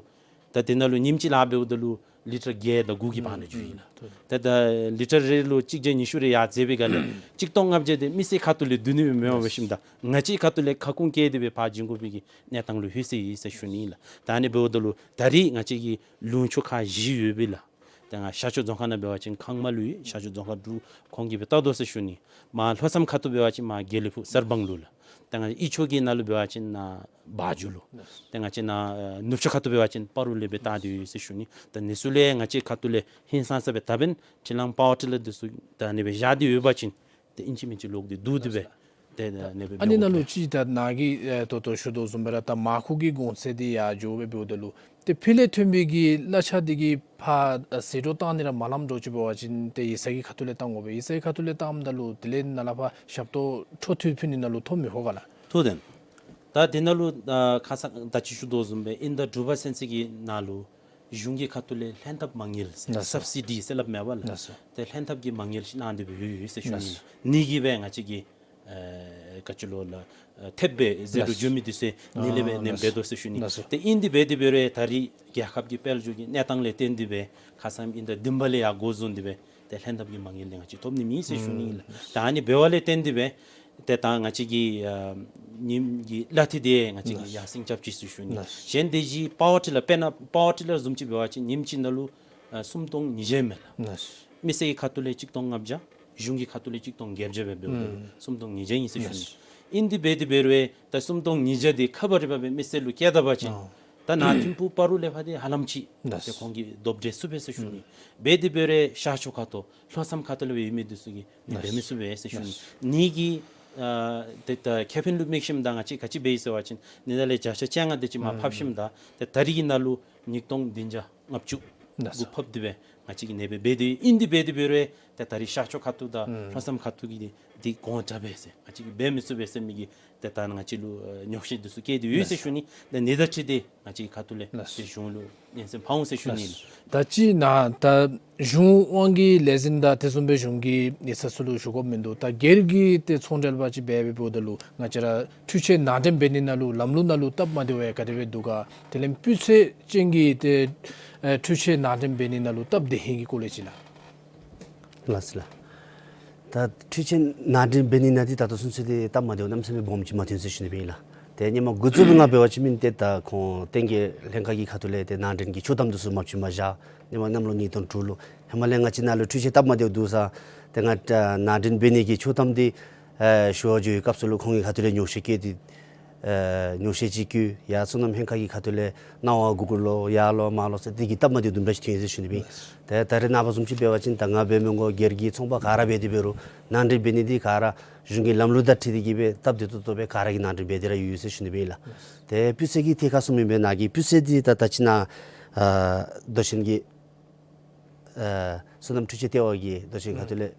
ད་དེ་ནང་ལུ་ཉིནམ་གཅིག་ལཱ་འབདཝ་ད་ལུ་ལི་ཊར་བརྒྱད་དང་དགུ་གི་བར་ན་འགྱོ་ཡི་ལགས། ཏེ་ད་ལི་ཊར་རེ་ལུ་གཅིག་བརྒྱ་ཉི་ཤུ་རེ་ཡར་བཟོ་བའི་སྒང་ལས་གཅིག་སྟོང་ལྔ་བརྒྱ་དེ་མི་སེར་ཁ་ཐུག་ལས་བསྡུ་ནི་མེན་པར་འབད་ཞིནམ་ད་ང་བཅས་ཁ་ཐུག་ལས་ཁ་སྐོང་བཀལ་ཏེ་སྦེ་ཕར་བྱིན་དགོ་པའི་གི་གནས་སྟངས་ལུ་ལྷོད་སོ་ཡི་ཟེར་ཞུ་ནི་ཨིན་ལགས། ད་ཨ་ནི་འབདཝ་ད་ལུ་ད་རིས་ང་བཅས་ཀྱི་ལུང་ཕྱོགས་ཁག་བཞི་ཡོད་པས་ལགས། ད་ང་ཤར་ཕྱོགས་རྫོང་ཁག་ནང་འབད་བ་ཅིན་ཁང་མ་ལུ་ཡོད། ཤར་ཕྱོགས་རྫོང་ཁག་དྲུག་ཁོང་གིས་སྦེ་བལྟ་དོ་ཟེར་ཞུ་ནི། མར་ལྷོ་མཚམས་ཁ་ཐུག་འབད་བ་ཅིན་མར་དགེ་ལེགས་ཕུག་གསར་སྤང་ལུ་ལགས། ད་ང་དབུས་ཕྱོགས་ཀྱི་ནང་ལུ་འབད་བ་ཅིན་ནཱ་བ་ཇོ་ལུ། ད་ང་བཅས་ནཱ་ཨ་ནུབ་ཕྱོགས་ཁ་ཐུག་འབད་བ་ཅིན་སྤ་རོ་ལས་སྦེ་བལྟ་སྟེ་ཡོད་ཟེར་ཞུ་ནི། ད་ཨ་ནི་ཚུ་ལས་ང་བཅས་ཁ་ཐུག་ལས་ཧིང་སངས་ས་སྦེ་ད་འབདན་ཁྲི་ལང་པ་ཝར་ཊི་ལར་འདི་ཚུ་ད་ཨ་ནི་སྦེ་བཞག་སྟེ་ཡོད་པ་ཅིན་ཏེ་ཨིན་ཅི་མིན་ཅི་ལོག་སྟེ་བསྡུ་སྟེ་སྦེ་ཏེ་ཨ་ནི་སྦེ་ཨ་ནི་ནང་ལུ་ཅིག་ད་ནཱ་གིས་ཨེ་ད་ལྟོ་ཞུ་དོ་བཟུམ་སྦེ་ར་ད་མར་ཁུ་གི་གོང་ཚད་འདི་ཡར་འགྱོ་སྦེ་འབདཝ་ད་ལུ་ཏེ་ཕྱི་ལས་ཐོན་པའི་གི་གླ་ཆ་འདི་གིས་ཕར་ཨ་ཟད་འགྲོ་བཏང་ནི་ར་མ་ལངམ་འགྱོ་ཅིག་འབད་བ་ཅིན་ཏེ་ཡིག་ཚང་གི་ཁ་ཐུག་ལས་བཏང་དགོ་པས། ཡིག་ཚང་གི་ཁ་ཐུག་ལས་བཏངམ་ད་ལུ་དེ་ལས་ནཱ་ལས་ཕར་ཞབས་ཏོག་འཕྲོ་མཐུད་ཕུལ་ནི་ནང་ལུ་ཐོ་མི་ཧོ་ག་ལགས། ཐོ་དེ་ད་དེ་ནང་ལུ་ཨ་ཁ་ཙ་ད་ཅི་ཞུ་དོ་བཟུམ་སྦེ་ཨིན་ད་དྲུག་པ་ཚུན་ཚོད་ཀྱི་ནང་ལུ་གཞུང་གི་ཁ་ཐུག་ལས་ལྷན་ཐབས་མ་དངུལ་ཟེར་ལགས་སོ། སབ་སི་ཌི་ཟེར་སླབ་མས་པ་ལགས། ལགས་སོ། ཏེ་ལྷན་ཐབས་ཀྱི་མ་དངུལ་ཅིག་གནང་སྟེ་སྦེ་ཡོད་ཡོད་ཟེར་ཞུ་ནི། ལགས་སོ། ཨ་ནི་གིས་སྦེ་ང་བཅས་ཀྱི་ཨེ་ག་ཅི་ལོ་ལགས་ཨེ་ཐེབས་སྦེ་ཟད་འགྲོ་ལགས་སོ། འགྱོ་མི་འདི་ཚུ་ཨ་ནི་ལས་སྦེ་ཨ་ནི་ལགས་སོ། འབད་དོ་ཟེར་ཞུ་ནི། ལགས་སོ། ཏེ་ཨིན་དེ་འབད་དེ་འབད་རུང་ད་རིས་རྒྱལ་ཁབ་ཀྱི་དཔལ་འབྱོར་གྱི་གནས་སྟངས་ལས་བརྟེན་ཏེ་སྦེ་ཁ་ཙ་ཨིན་ད་བདུན་པ་ལས་ཡར་འགོ་བཟུང་སྟེ་སྦེ་ཏེ་ལྷན་ཐབས་ཀྱི་མ་དངུལ་འདི་ང་བཅས་ཐོབ་ནི་མེད་ཟེར་ཞུ་ནི་ཨིན་ལགས། ད་ཨ་ནི་འབདཝ་ལས་བརྟེན་ཏེ་སྦེ་ཏེ་ད་ང་བཅས་ཀྱི་ཨ་ཉིནམ་གྱི་གླ་འཐུས་འདི་ང་བཅས་ཀྱིས་ཡར་སེང་རྐྱབ་ཅི་ཟེར་ཞུ་ནི། ལགས་སོ། གཞན་དེ་བཞིན་པ་ཝར་ཊི་ལར་དཔེར་ན་པ་ཝར་ཊི་ལར་བཟུམ་ཅིག་འབད་བ་ཅིན་ཉིནམ་གཅིག་ནང་ལུ་ཨ་སུམ་སྟོང་ཉིས་བརྒྱ་མས་ལགས། ལགས་སོ། མི་སེར་གྱི་ཁ་ཐུག་ལས་གཅིག་སྟོང་ལྔ་བརྒྱ། གཞུང་གི་ཁ་ཐུག་ལས་གཅིག་སྟོང་བརྒྱད་བརྒྱ་སྦེ་འབདཝ་ད་ལུ་ཨུམ་སུམ་སྟོང་ཉིས་བརྒྱ་ཨིན་ཟེར་ཞུ་ནི། ལགས་སོ། ཨིན་དེ་འབད་དེ་འབད་རུང་ད་སུམ་སྟོང་ཉིས་བརྒྱ་འདི་ཁ་བ་རི་བ་སྦེ་མི་སེར་ལུ་བསྐྱལ་ད་པ་ཅིན་ཨོ་ད་ནཱ་ཐིམ་ཕུག་སྤ་རོ་ལས་ཕར་འདི་ཧ་ལམ་ཅིག་ལགས་སོ། ཏེ་ཁོང་གིས་རྡོབ་འགྲན་ཚུགས་པས་ཟེར་ཞུ་ནི། ཨུམ་འབད་དེ་འབད་རུང་ཤར་ཕྱོགས་ཁ་ཐུག་ལྷོ་མཚམས་ཁ་ཐུག་ལས་སྦེ་ཡོད་མི་འདི་ཚུ་གིས་ནི་ལགས་སོ། འབད་མི་ཚུགས་པས་ཟེར་ཞུ་ནི། ལགས་སོ། ཨ་ནི་གི་ཨ་ཏེ་ད་ཁེ་ཕན་ལུ་དམིགས་ཞིནམ་ད་ང་བཅས་ག་ཅི་འབད་ཡི་ཟེར་བ་ཅིན་ཨ་ནི་ནང་ལས་བརྒྱ་ཆ་བཅོ་ལྔ་དེ་ཅིག་མར་ཨུམ་ཕབ་ཞིནམ་ད་ཏེ་ད་རིས་ཀྱི་ནང་ལུ་ཉིས་སྟོང་བདུན་བརྒྱ་ལྔ་བཅུ་ལགས་སོ། གུ་ཕབ་སྟེ་སྦེ་ང་བཅས་ཀྱིས་ཨ་ནི་སྦེ་འབད་དེ་ཨིན་དེ་འབད་དེ་འབད་རུང་ཏེ་ད་རིས་ཤར་ཕྱོགས་ཁ་ཐུག་དང་ཨུམ་ལྷོ་མཚམས་ཁ་ཐུག་གི་འདི་འདི་གོང་དྲགས་པས་ཟེར་ང་བཅས་ཀྱིས་འབད་མི་ཚུགས་པས་ཟེར་མི་གི་ཏེ་ད་ང་བཅས་ལུ་ཨ་ཉོགས་བཤད་འདི་ཚུ་བཀལ་ཏེ་ཡོད་ཟེར་ཞུ་ནི། ཏེ་ཨ་ནི་དང་འཁྲིལ་ཏེ་ང་བཅས་ཀྱི་ཁ་ཐུག་ལས་ཏེ་གཞུང་ལུ་སྙན་སེང་ཕུལ་འོང་ཟེར་ཞུ་ནི། ད་ཅི་ནཱ་ད་གཞུང་དབང་གི་ལས་འཛིན་དང་དེ་བཟུམ་སྦེ་གཞུང་གི་ཡིག་ཚང་ཚུ་ལུ་ཞུ་དགོཔ་མིན་འདུག། ད་སྒེར་གྱི་ཏེ་ཚོང་འབྲེལ་པ་ཅིག་འབད་འབདཝ་ད་ལུ་ང་བཅས་ར་འཕྲུལ་ཆས་ནང་འདྲེན་འབད་ནི་ནང་ལུ་ལམ་ལུགས་ནང་ལུ་སྟབས་མ་བདེཝ་ག་དེ་སྦེ་འདུག་ག། དེ་ལས་སྤུས་ཚད་ཅན་གྱི་ཏེ་ཨེ་འཕྲུལ་ཆས་ནང་འདྲེན་འབད་ནི་ནང་ལུ་སྟབས་བདེ་ཧིང་གི་སྐོར་ལས་ཅིག་ལགས། ལགས་སོ་ལགས། ད་འཕྲུལ་ཆས་ནང་འདྲེན་འབད་ནི་ནང་འདི་ད་ལྟོ་ཚུན་ཚོད་འདི་སྟབས་མ་བདེཝ་གནམ་མེད་ས་མེད་སྦོམ་ཅིག་མ་ཐོན་ཟེར་ཞུ་ནི་སྦེ་ཨིན་ལགས། ཏེ་ཧེ་མ་འགོ་བཙུགས་པའི་སྒང་འབད་བ་ཅིན་མིན་ཏེ་ད་ཁོང་བསྟན་རྒྱས་ལྷན་ཁག་གི་ཁ་ཐུག་ལས་ཏེ་ནང་འདྲེན་གྱི་ཆོག་ཐམ་འདི་ཚུ་མ་བྱིན་པར་བཞག། ཧེ་མ་གནམ་ལོ་ཉིས་སྟོང་དྲུག་ལུ་ཧེ་མ་ལས་ང་བཅས་ནཱ་ལུ་འཕྲུལ་ཆས་སྟབས་མ་བདེཝ་འདུག་ཟེར་ཏེ་ང་ནང་འདྲེན་འབད་ནི་གི་ཆོག་ཐམ་འདི་ཨེ་ཞུ་བར་འགྱོ་བའི་སྐབས་སུ་ལུ་ཁོང་གི་ཁ་ཐུག་ལས་ཉོགས་བཤད་བཀལ་ཏེ་ཨེ་ཉོགས་བཤད་ཅིག་བཀོད། ཡར་སོ་ནམ་ལྷན་ཁག་གི་ཁ་ཐུག་ལས་གནང་བ་གུ་གུ་ལོ་ཡར་ལོ་མར་ལོ་ཟེར་འདི་གིས་སྟབས་མ་བདེཝ་དུམ་གྲ་ཅིག་ཐོན་ཡི་ཟེར་ཞུ་ནི་སྦེ་ཨིན། ཏེ་ད་རེས་ནངས་པ་བཟུམ་ཅིག་འབད་བ་ཅིན་ད་ང་འབད་མི་དགོ། སྒེར་གྱི་ཚོང་པ་ག་ར་འབད་དེ་འབད་རུང་ནང་འདྲེན་འབད་ནི་འདི་ག་ར་གཞུང་གི་ལམ་ལུགས་དང་འཁྲིལ་ཏེ་གིས་སྦེ་སྟབས་བདེ་ཏོག་ཏོ་སྦེ་ག་ར་གིས་ནང་འདྲེན་འབད་དེ་ར་ཡོད་ཡོད་ཟེར་ཞུ་ནི་སྦེ་ཨིན་ལགས། ཏེ་སྤུས་ཚད་ཀྱི་ཐད་ཁར་གསུངས་མི་སྦེ་ནཱ་གི་སྤུས་ཚད་འདི་ད་ད་ཅི་ནཱ་ཨ་མདོ་ཆེན་གྱི་ཨ་སོ་ནམ་འཕྲུལ་ཆས་ལྟེ་བ་གི་མདོ་ཆེན་ཁ་ཐུག་ལས་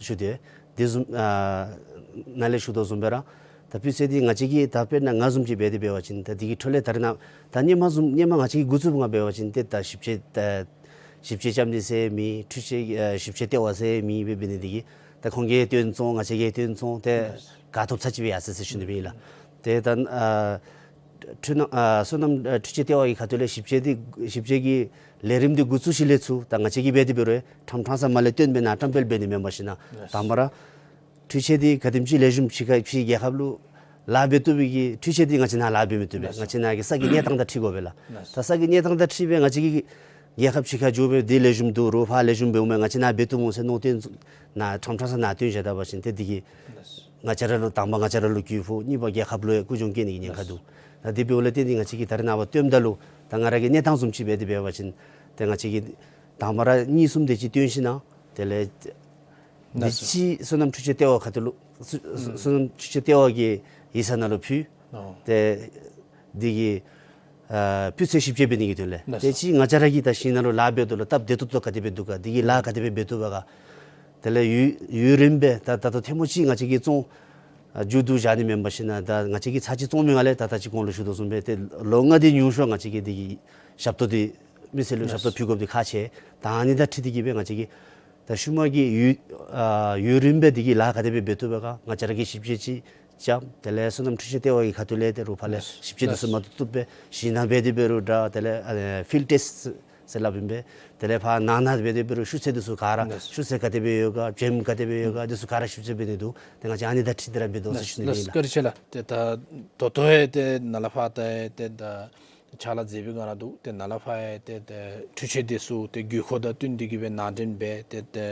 ཞུ་དེ་དེ་བཟུམ་ཨ་ནཱ་ལས་ཞུ་དོ་བཟུམ་སྦེ་ར་ད་སྤུས་ཚད་འདི་ང་བཅས་ཀྱིས་ད་དཔེར་ན་ང་བཟུམ་ཅིག་འབད་དེ་འབད་བ་ཅིན་ད་འདི་གི་འཕྲོ་ལས་ད་རེས་ནཱ་ད་ཧེ་མ་བཟུམ་ཧེ་མ་ང་བཅས་ཀྱི་འགོ་བཙུགས་པའི་སྒང་འབད་བ་ཅིན་ཏེ་ད་ཞིབ་དཔྱད་ད་ཞིབ་དཔྱད་རྐྱབ་ནི་ཟེར་མེད། འཕྲུལ་ཆས་ཨ་ཞིབ་དཔྱད་ལྟེ་བ་ཟེར་མེད་སྦེ་འབད་ནི་འདི་གིས་ད་ཁོང་གིས་སྟོན་བཙོང་ང་བཅས་ཀྱིས་སྟོན་བཙོང་ཏེ་ག་ཐོབ་ཚད་ཅིག་སྦེ་ཡར་སོ་ཡི་ཟེར་ཞུ་ནི་སྦེ་ཨིན་ལགས། ཏེ་ད་ཨ་འཕྲུལ་སྣམ་ཨ་སོ་ནམ་ཨ་འཕྲུལ་ཆས་ལྟེ་བ་གི་ཁ་ཐུག་ལས་ཞིབ་དཔྱད་འདི་ཞིབ་དཔྱད་ཀྱི་ལས་རིམ་འདི་འགོ་བཙུགས་ཞིནམ་ལས་ཚུར་ད་ང་བཅས་ཀྱིས་འབད་དེ་འབད་རུང་ཁྲམ་ཁྲམ་ས་མ་ལས་སྟོན་སྦེ་ནཱ་བཀྲམ་སྤེལ་འབད་ནི་མེན་པར་ཞིན་ན་ལགས། དང་པ་ར་འཕྲུལ་ཆས་འདི་ག་དེམ་ཅིག་ལེགས་ཤོམ་ཕྱི་ཁ་ཕྱི་རྒྱལ་ཁབ་ལུ་ལཱ་འབད་བཏུབ་པའི་གི་འཕྲུལ་ཆས་འདི་ང་བཅས་ནཱ་ལཱ་འབད་མི་བཏུབ་པས། ལགས། ང་བཅས་ནཱ་གི་ས་གི་གནས་སྟངས་དང་འཁྲིལ་དགོ་པས་ལགས། ལགས། ད་ས་གི་གནས་སྟངས་དང་འཁྲིལ་སྦེ་ང་བཅས་ཀྱིས་ རྒྱལ་ཁབ་ཕྱི་ཁར་འགྱོ་སྦེ་འདི་ལེགས་ཤོམ་འདུག་རོགས་ཕར་ལེགས་ཤོམ་འབདཝ་མས། ང་བཅས་ནཱ་འབད་བཏུབ་སྨོ་ཟེར་མནོ་སྟེ་ནཱ་ཁྲམ་ཁྲམ་ས་ནཱ་བཏོན་བཞག་ད་པ་ཅིན་ཏེ་འདི་གིས་ང་བཅས་ར་ལུ་དང་པ་ང་བཅས་ར་ལུ་རྒུད་ཕོག། གཉིས་པ་རྒྱལ་ཁབ་ལུ་ཡང་རྒུད་གྱོང་བཀལ་ནི་གི་ཉེན་ཁ་འདུག། ད་དེ་འབདཝ་ལས་བརྟེན་ཏེ་ང་བཅས་ཀྱིས་ད་རེས་ནངས་པ་བཏོནམ་ད་ལུ་ད་ང་ར་གི་གནས་སྟངས་བཟུམ་ཅིག་སྦེ་དེ་འབད་བ་ཅིན་ཏེ་ང་བཅས་ཀྱིས་དང་པ་ར་གཉིས་གསུམ་དེ་ཅིག་བཏོན་ཞིན་ན་དེ་ལས་འདི་ཅིག་སོ་ནམ་འཕྲུལ་ཆས་ལྟེ་བ་ཁ་ཐུག་ལུ་སོ་སོ་སོ་ནམ་འཕྲུལ་ཆས་ལྟེ་བ་གི་ཡིག་ཚང་ནང་ལུ་ཕུལ། ཨོ། ཏེ་འདི་གི་ཨ་སྤུས་ཚད་ཞིབ་དཔྱད་འབད་ནི་གི་དོན་ལས། ལགས་སོ། ཏེ་ཅིག་ང་བཅས་ར་གིས་ད་ཞིང་ནང་ལུ་ལཱ་འབད་དོ་ལུ་སྟབས་བདེ་ཏོག་ཏོ་ག་དེ་སྦེ་འདུག་ག། འདི་གི་ལཱ་ག་དེ་སྦེ་འབད་བཏུབ་པས་ག། དེ་ལས་ཡུན་ཡུན་རིངམོ་སྦེ་ད་ད་ལྟོ་ཐེངས་མ་ཅིག་ང་བཅས་ཀྱིས་བཙོང་ཨ་མཇུག་བསྡུ་བཞག་ནི་མེན་པར་ཞིན་ན་ད་ང་བཅས་ཀྱིས་ཚར་གཅིག་བཙོང་མི་ག་ལས་ད་ད་ཅི་གོང་ལུ་ཞུ་དོ་བཟུམ་སྦེ་ཏེ་ལོ་ལྔ་དེ་ཉུང་ཤོས་ང་བཅས་ཀྱིས་འདི་གི་ཞབས་ཏོག་འདི་མི་སེར་ལུ་ཞབས་ཏོག་ཕུལ་དགོཔ་འདི་ཁག་ཆེ། ད་ཨ་ནི་དང་འཁྲིལ་ཏེ་གིས་སྦེ་ང་བཅས་ཀྱིས་ད་ཤུལ་མ་གི་ཡུན་ཨ་ཡུན་རིངམོ་སྦེ་འདི་གི་ལཱ་ག་དེ་སྦེ་འབད་བཏུབ་པས་ག། ང་བཅས་ར་གིས་ཞིབ་དཔྱད་ཅིག་རྐྱབ། དེ་ལས་སོ་ནམ་འཕྲུལ་ཆས་ལྟེ་བ་གི་ཁ་ཐུག་ལས་ཏེ་རོགས་ཕར་ལས་ལགས་ཞིབ་དཔྱད་འདི་ཚུ་ལགས་མ་བཏུབ་བཏུབ་སྦེ་ཞིང་ནང་འབད་དེ་འབད་རུང་འདྲ། དེ་ལས་ཨ་ཕིལཌ་ཊེསཊ་ཟེར་སླབ་ཨིན་པས། དེ་ལས་ཕར་ནང་ན་འབད་དེ་འབད་རུང་ཤུགས་ཚད་འདི་ཚུ་ག་ར་ལགས་ཤུགས་ཚད་ག་དེ་སྦེ་ཡོད་ག། བྱེམ་ག་དེ་སྦེ་ཡོད་ག། འདི་ཚུ་ག་ར་ཞིབ་དཔྱད་འབད་ནི་འདུག། ཏེ་ང་བཅས་ཨ་ནི་དང་འཁྲིལ་ཏེ་ར་འབད་དོ་ཟེར་ཞུ་ནི་ཨིན་ལགས། བཀའ་དྲིན་ཆེ་ལགས། ཏེ་ད་ད་ལྟོ་ཡང་ཏེ་ནཱ་ལས་ཕར་ད་ཏེ་ད་ཕྱག་ལཱ་མཛད་པའི་སྒང་ར་འདུག། ཏེ་ནཱ་ལས་ཕར་ཡང་ཏེ་ཏེ་འཕྲུལ་ཆས་འདི་ཚུ་ཏེ་དགོས་མཁོ་དང་བསྟུན་ཏེ་གིས་སྦེ་ནང་འདྲེན་འབད་དེ་ཏེ་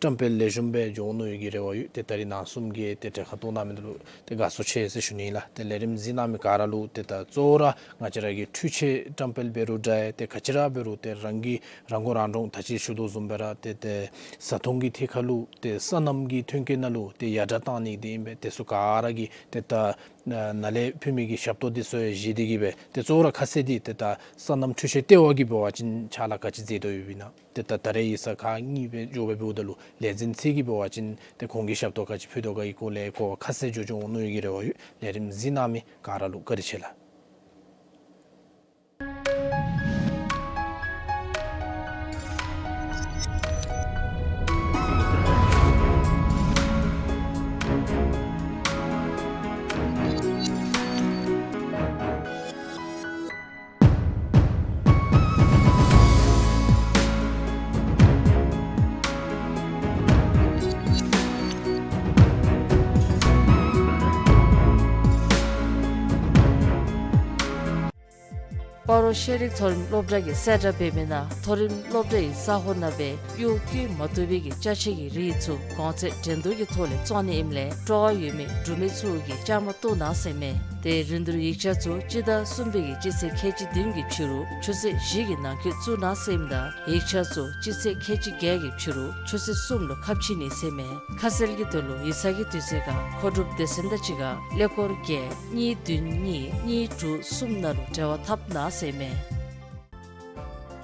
བཀྲམ་སྤེལ་ལེགས་ཤོམ་སྦེ་འགྱོ་འོང་མནོ་བའི་གི་རེ་བ་ཡོད། ཏེ་ད་རིས་ནཱ་གསུམ་གྱིས་ཏེ་གྲལ་ཁར་གཏོགས་གནང་མི་འདི་ལུ་ཏེ་དགའ་ཚོར་ཆེ་ཟེར་ཞུ་ནི་ཨིན་ལགས། ཏེ་ལས་རིམ་གཟིགས་གནང་མི་ག་ར་ལུ་ཏེ་ད་གཙོ་བོ་ར་ང་བཅས་ར་གི་འཕྲུལ་ཆས་བཀྲམ་སྤེལ་འབད་རུང་འདྲ། ཏེ་ག་ཅི་ར་འབད་རུང་ཏེ་རང་གིས་རང་མགོ་རང་འདྲོངས། ད་ཅི་ཞུ་དོ་བཟུམ་སྦེ་ར་ཏེ་ཏེ་བཟའ་འཐུང་གི་ཐད་ཁར་ལུ་ཏེ་སོ་ནམ་གྱི་ཐོན་སྐྱེད་ནང་ལུ་ཏེ་ཡར་དྲག་གཏང་ནི་འདི་ཨིན་པས། དེ་ཚུ་ག་ར་གིས་ཏེ་ད་ནཱ་ལས་ཕུལ་མི་གི་ཞབས་ཏོག་འདི་ཚུ་ཡང་བཞེས་ཏེ་གིས་སྦེ་ཏེ་གཙོ་བོ་ར་ཁ་གསལ་འདི་ཏེ་ད་སོ་ནམ་འཕྲུལ་ཆས་ལྟེ་བ་གིས་འབད་བ་ཅིན་ཕྱག་ལཱ་ག་ཅི་མཛད་དོ་ཡོདཔ་ཨིན་ན། ཏེ་ད་ད་རེས་ཡིག་ཚང་ཁག་གཉིས་སྦེ་འགྱོ་སྦེ་འབདཝ་ད་ལུ་ལས་འཛིན་ཚད་ཀྱིས་འབད་བ་ཅིན་ཏེ་ཁོང་གིས་ཞབས་ཏོག་ག་ཅི་ཕུལ་དོ་ག་གི་སྐོར་ལས་གོ་བ་ཁ་གསལ་འགྱོ་འགྱོ་འོང་མནོ་བའི་གི་རེ་བ་ཡོད། ལས་རིམ་གཟིགས་གནང་མི་ག་ར་ལུ་བཀའ་དྲིན་ཆེ་ལགས། སྤ་རོ་ཤེས་རིག་མཐོ་རིམ་སློབ་གྲྭ་གིས་གསལ་བསྒྲགས་འབད་མི་ནང་མཐོ་རིམ་སློབ་གྲྭའི་ས་གོ་ནང་སྦེ་གཡོག་བཀོལ་མ་བཏུབ་པའི་གི་ཅ་ཆས་ཀྱི་རིགས་ཚུ་གོང་ཚད་འགྲན་བསྡུར་གྱི་ཐོག་ལས་བཙོང་ནི་ཨིནམ་ལས་སྤྲོ་བ་ཡོད་མི་འབྲུག་མི་ཚུ་གིས་བཅའ་མར་གཏོགས་གནང་ཟེར་མས། ཏེ་རིན་བསྡུར་ཡིག་ཆ་ཚུ་སྤྱི་ཟླ་གསུམ་པའི་གི་སྤྱི་ཚེས་ཁལ་གཅིག་བདུན་གྱི་ཕྱི་རུ་ཆུ་ཚོད་བཞི་གི་ནང་འཁོད་བཙུགས་གནང་ཟེར་ཨིནམ་ད་ཡིག་ཆ་ཚུ་སྤྱི་ཚེས་ཁལ་གཅིག་བརྒྱད་ཀྱི་ཕྱི་རུ་ཆུ་ཚོད་གསུམ་ལུ་ཁ་ཕྱེ་ནི་ཟེར་མས། ཁ་གསལ་གྱི་དོན་ལུ་ཡིག་ཚང་གི་དུས་ཚོད་ཁར་མཁོ་སྒྲུབ་སྡེ་ཚན་དང་གཅིག་ཁར་ཀླད་ཀོར་བརྒྱད་གཉིས་བདུན་གཉིས་གཉིས་དྲུག་གསུམ་ནང་ལུ་འབྲེལ་བ་འཐབ་གནང་ཟེར་མས།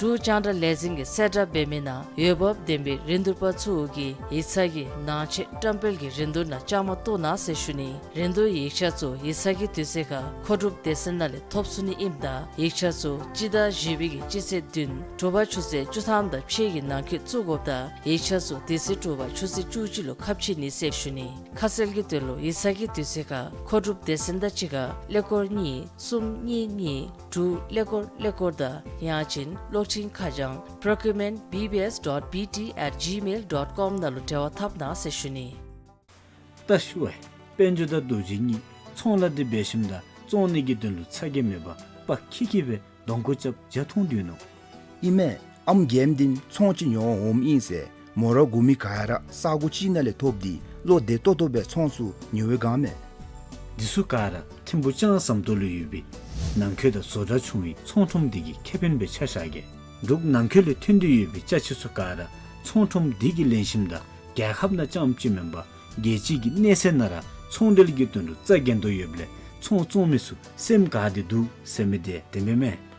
འབྲུག་རྒྱང་བསྒྲགས་ལས་འཛིན་གྱིས་གསལ་བསྒྲགས་འབད་མི་ནང་འོས་འབབ་ལྡན་པའི་རིན་བསྡུར་པ་ཚུ་གིས་ཡིག་ཚང་གི་ནང་ཆས་བཀྲམ་སྤེལ་གྱི་རིན་བསྡུར་ནང་བཅའ་མར་གཏོགས་གནང་ཟེར་ཞུ་ནི། རིན་བསྡུར་ཡིག་ཆ་ཚུ་ཡིག་ཚང་གི་དུས་ཚོད་ཁར་མཁོ་སྒྲུབ་སྡེ་ཚན་ནང་ལས་ཐོབ་ཚུགས་ནི་ཨིནམ་ད་ཡིག་ཆ་ཚུ་སྤྱི་ཟླ་བཞི་པའི་གི་སྤྱི་ཚེས་བདུན་དྲོ་པ་ཆུ་ཚོད་བཅུ་ཐམ་དང་ཕྱེད་ཀྱི་ནང་འཁོད་བཙུགས་དགོཔ་ད་ཡིག་ཆ་ཚུ་དེ་ཚེ་དྲོ་པ་ཆུ་ཚོད་བཅུ་གཅིག་ལུ་ཁ་ཕྱེ་ནི་ཟེར་ཞུ་ནི། ཁ་གསལ་གྱི་དོན་ལུ་ཡིག་ཚང་གི་དུས་ཚོད་ཁར་མཁོ་སྒྲུབ་སྡེ་ཚན་དང་གཅིག་ཁར་ཀླད་ཀོར་གཉིས་གསུམ་གཉིས་གཉིས་དྲུག་ཀླད་ཀོར་ཀླད་ཀོར་དང་ཡང་ཅིན་གློག་འཕྲིན་ཁ་བྱང་procurement B B S dot B T at gmail dot com ནང་ལུ་འབྲེལ་བ་འཐབ་གནང་ཟེར་ཞུ་ནི། ད་ཞུ་བ་ཡི། དཔལ་འབྱོར་དང་རྡོ་རྗེ་གཉིས་ཚོང་ལཱ་འདི་འབད་ཞིནམ་ད་བཙོང་ནི་གི་དོན་ལུ་ཚ་གྱང་མེད་པར་དཔའ་ཁེ་ཁེ་སྦེ་གདོང་ཁར་རྐྱབ་བྱ་མཐོང་དོ་ནོ། ཨིན་མས། ཨམ་རྒནམ་འདི་ཚོང་ཅིག་ཉོ་འོངམ་ཨིན་ཟེར་མོ་ར་གོ་མི་ག་ར་ས་གོ་གཅིག་ནང་ལས་ཐོབ་སྟེ་བློ་བདེ་ཏོག་ཏོ་སྦེ་ཚོང་ཚུ་ཉོ་བའི་སྒང་མས། འདི་ཚུ་ག་ར་ཐིམ་ཕུ་ལྕང་ཟམ་ཏོག་ལུ་ཡོད་པའི་ནང་འཁོད་དང་བཟོ་གྲྭ་ཆུང་བའི་ཚོང་ཁྲོམ་འདི་གི་ཁེ་ཕན་སྦེ་ཆ་བཞག་གེ། འབྲུག་ནང་འཁོད་ལས་ཐོན་ཏེ་ཡོད་པའི་ཅ་ཆས་ཚུ་ག་ར་ཚོང་ཁྲོམ་འདི་གིས་ལེན་ཞིནམ་ད་རྒྱལ་ཁབ་ནང་རྐྱངམ་ཅིག་མེན་པར་རྒྱལ་སྤྱི་གི་གནས་ཚད་ནང་ར་ཚོང་འབྲེལ་གྱི་དོན་ལུ་རྩ་འགེངས་དོ་ཡོདཔ་ལས་ཚོང་བཙོང་མི་ཚུ་སེམས་དགའ་སྟེ་འདུག་ཟེར་མི་འདི་བདེན་པས་མས།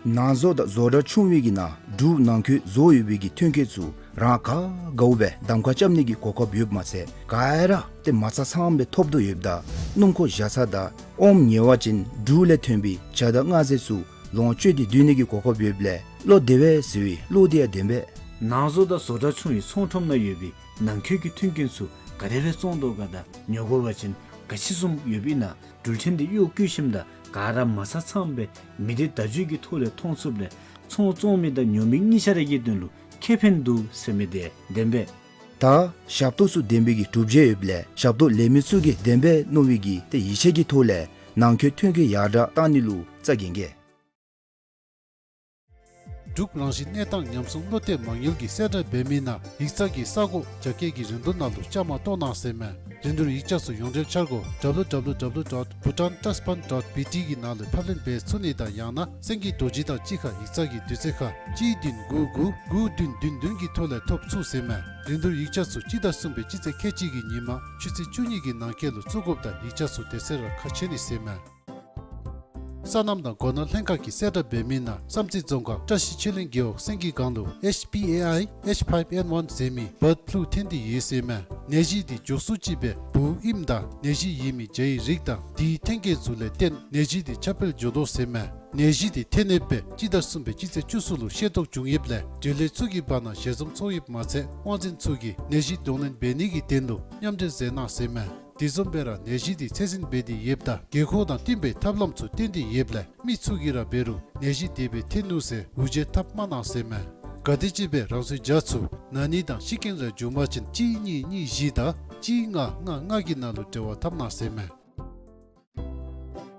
ནང་བཟོ་དང་བཟོ་གྲྭ་ཆུང་བའི་གི་ནང་འབྲུག་ནང་འཁོད་བཟོ་ཡོད་པའི་གི་ཐོན་སྐྱེད་ཚུ་རང་ག་དགའཝ་སྦེ་གདམ་ཁ་རྐྱབ་ནི་གི་གོ་སྐབས་ཡོདཔ་མ་ཚད་ག་ར་ཏེ་མ་རྩ་ཚངམ་སྦེ་ཐོབ་དོ་ཡོདཔ་ད་སྣུམ་འཁོར་བཞག་ས་དང་ཨོམ་ཉོ་བ་ཅིན་འབྲུག་ལས་ཐོན་པའི་ཇ་དང་མངར་ཟས་ཚུ་ལོངས་སྤྱོད་དེ་སྡོད་ནི་གི་གོ་སྐབས་ཡོདཔ་ལས་བློ་བདེ་བས་ཟེར་བའི་བློ་འདི་ཡང་བདེན་པས། ནང་བཟོ་དང་བཟོ་གྲྭ་ཆུང་བའི་ཚོང་ཁྲོམ་ནང་ཡོད་པའི་ནང་འཁོད་ཀྱི་ཐོན་སྐྱེད་ཚུ་ག་དེ་སྦེ་བཙོང་དོ་ག་དང་ཉོ་དགོ་པ་ཅིན་ག་ཅི་བཟུམ་ཡོདཔ་ཨིན་ན། འགྲུལ་འཕྲིན་འདི་གཡོག་བཀོལ་ཞིནམ་ད་ག་ར་མ་རྩ་ཚངམ་སྦེ་མི་སྡེ་བརྡ་བརྒྱུད་ཀྱི་ཐོག་ལས་མཐོང་ཚུགསཔ་ལས་ཚོང་བཙོང་མི་དང་ཉོ་མི་གཉིས་ཆ་ར་གི་དོན་ལུ་ཁེ་ཕན་འདུག་ཟེར་མི་འདི་བདེན་པས། ད་ཞབས་ཏོག་ཚུ་བདེན་པའི་གི་གྲུབ་འབྲས་ཡོདཔ་ལས་ཞབས་ཏོག་ལེན་མི་ཚུ་གིས་བདེན་པས་མནོ་བའི་གི་ཏེ་ཡིད་ཆེས་ཀྱི་ཐོག་ལས་ནང་འཁོད་ཐོན་སྐྱེད་ཡར་དྲག་གཏང་ནི་ལུ་རྩ་འགེངས་གེ། འབྲུག་རང་བཞིན་གནས་སྟངས་ཉམས་སྲུང་བློ་གཏད་མ་དངུལ་གྱིས་གསལ་བསྒྲགས་འབད་མི་ནང་ཡིག་ཚང་གི་ས་གོ་རྒྱ་སྐད་ཀྱི་རིང་ཐུང་ནང་ལུ་བཅའ་མར་གཏོགས་གནང་ཟེར་མས། རིན་བསྡུར་ཡིག་ཆ་ཚུ་ཡོངས་འབྲེལ་འཆར་སྒོ་W W W dot bhutan trust fund dot B T གི་ནང་ལུ་ཕབ་ལེན་འབད་ཚུགས་ནི་དང་ཡང་ན་སེང་གེ་རྡོ་རྗེ་དང་གཅིག་ཁར་ཡིག་ཚང་གི་དུས་ཚོད་ཁར་གཅིག་བདུན་དགུ་དགུ་དགུ་བདུན་བདུན་བདུན་གྱི་ཐོག་ལས་ཐོབ་ཚུགས་ཟེར་མས། རིན་བསྡུར་ཡིག་ཆ་ཚུ་སྤྱི་ཟླ་གསུམ་པའི་སྤྱི་ཚེས་ཁལ་གཅིག་གི་ཉིན་མ་ཆུ་ཚོད་བཅུ་གཉིས་ཀྱི་ནང་འཁོད་ལུ་བཙུགས་དགོཔ་དང་ཡིག་ཆ་ཚུ་དེ་ཚེ་ར་ཁ་ཕྱེ་ནི་ཟེར་མས། སོ་ནམ་དང་སྒོ་ནོར་ལྷན་ཁག་གིས་གསལ་བསྒྲགས་འབད་མི་ནང་བསམ་རྩེ་རྫོང་ཁག་བཀྲ་ཤིས་ཆོས་གླིང་རྒེད་འོག་སེང་གེ་སྒང་ལུ་H P A I H five N one ཟེར་མི་བཱཌ་ཕུ་ལུ་ཐོན་ཏེ་ཡོད་ཟེར་མས། ནད་གཞི་འདི་འཇོག་ཚུགས་ཅི་སྦེ་བུ་ཨིནམ་དང་ནད་གཞི་ཡོད་མི་བྱ་ཡི་རིགས་དང་དེའི་ཐོན་སྐྱེད་ཚུ་ལས་བརྟེན་ནད་གཞི་འདི་ཁྱབ་སྤེལ་འགྱོ་དོ་ཟེར་མས། ནད་གཞི་འདི་ཐོན་ནི་སྦེ་སྤྱི་ཟླ་གསུམ་པའི་སྤྱི་ཚེས་བཅུ་གསུམ་ལུ་ཤེས་རྟོགས་བྱུང་ཡོདཔ་ལས་འབྲེལ་ཡོད་ཚུ་གི་བར་ན་ཞལ་འཛོམས་ཚོགས་ཡོདཔ་མ་ཚད་དབང་འཛིན་ཚུ་གིས་ནད་གཞི་གདོང་ལེན་འབད་ནི་གི་དོན་ལུ་མཉམ་འབྲེལ་མཛད་གནང་ཟེར་མས། དེ་བཟུམ་སྦེ་ར་ནད་གཞི་འདི་ཚད་འཛིན་འབད་དེ་ཡོདཔ་ད་དགོས་མཁོ་དང་བསྟུན་པའི་ཐབས་ལམ་ཚུ་བཏོན་ཏེ་ཡོདཔ་ལས་མི་ཚུ་གིས་ར་འབད་རུང་ནད་གཞི་དེ་སྦེ་ཐོན་ནུག་ཟེར་འུ་ཅག་འཐབ་མ་གནང་ཟེར་མས། ག་དེམ་ཅིག་སྦེ་རང་སོའི་བྱ་ཚུ་ན་ནི་དང་ཤི་རྐྱེན་ར་བྱུང་པ་ཅིན་གཅིག་གཉིས་གཉིས་བཞི་དང་གཅིག་ལྔ་ལྔ་ལྔ་གི་ནང་ལུ་འབྲེལ་བ་འཐབ་གནང་ཟེར་མས།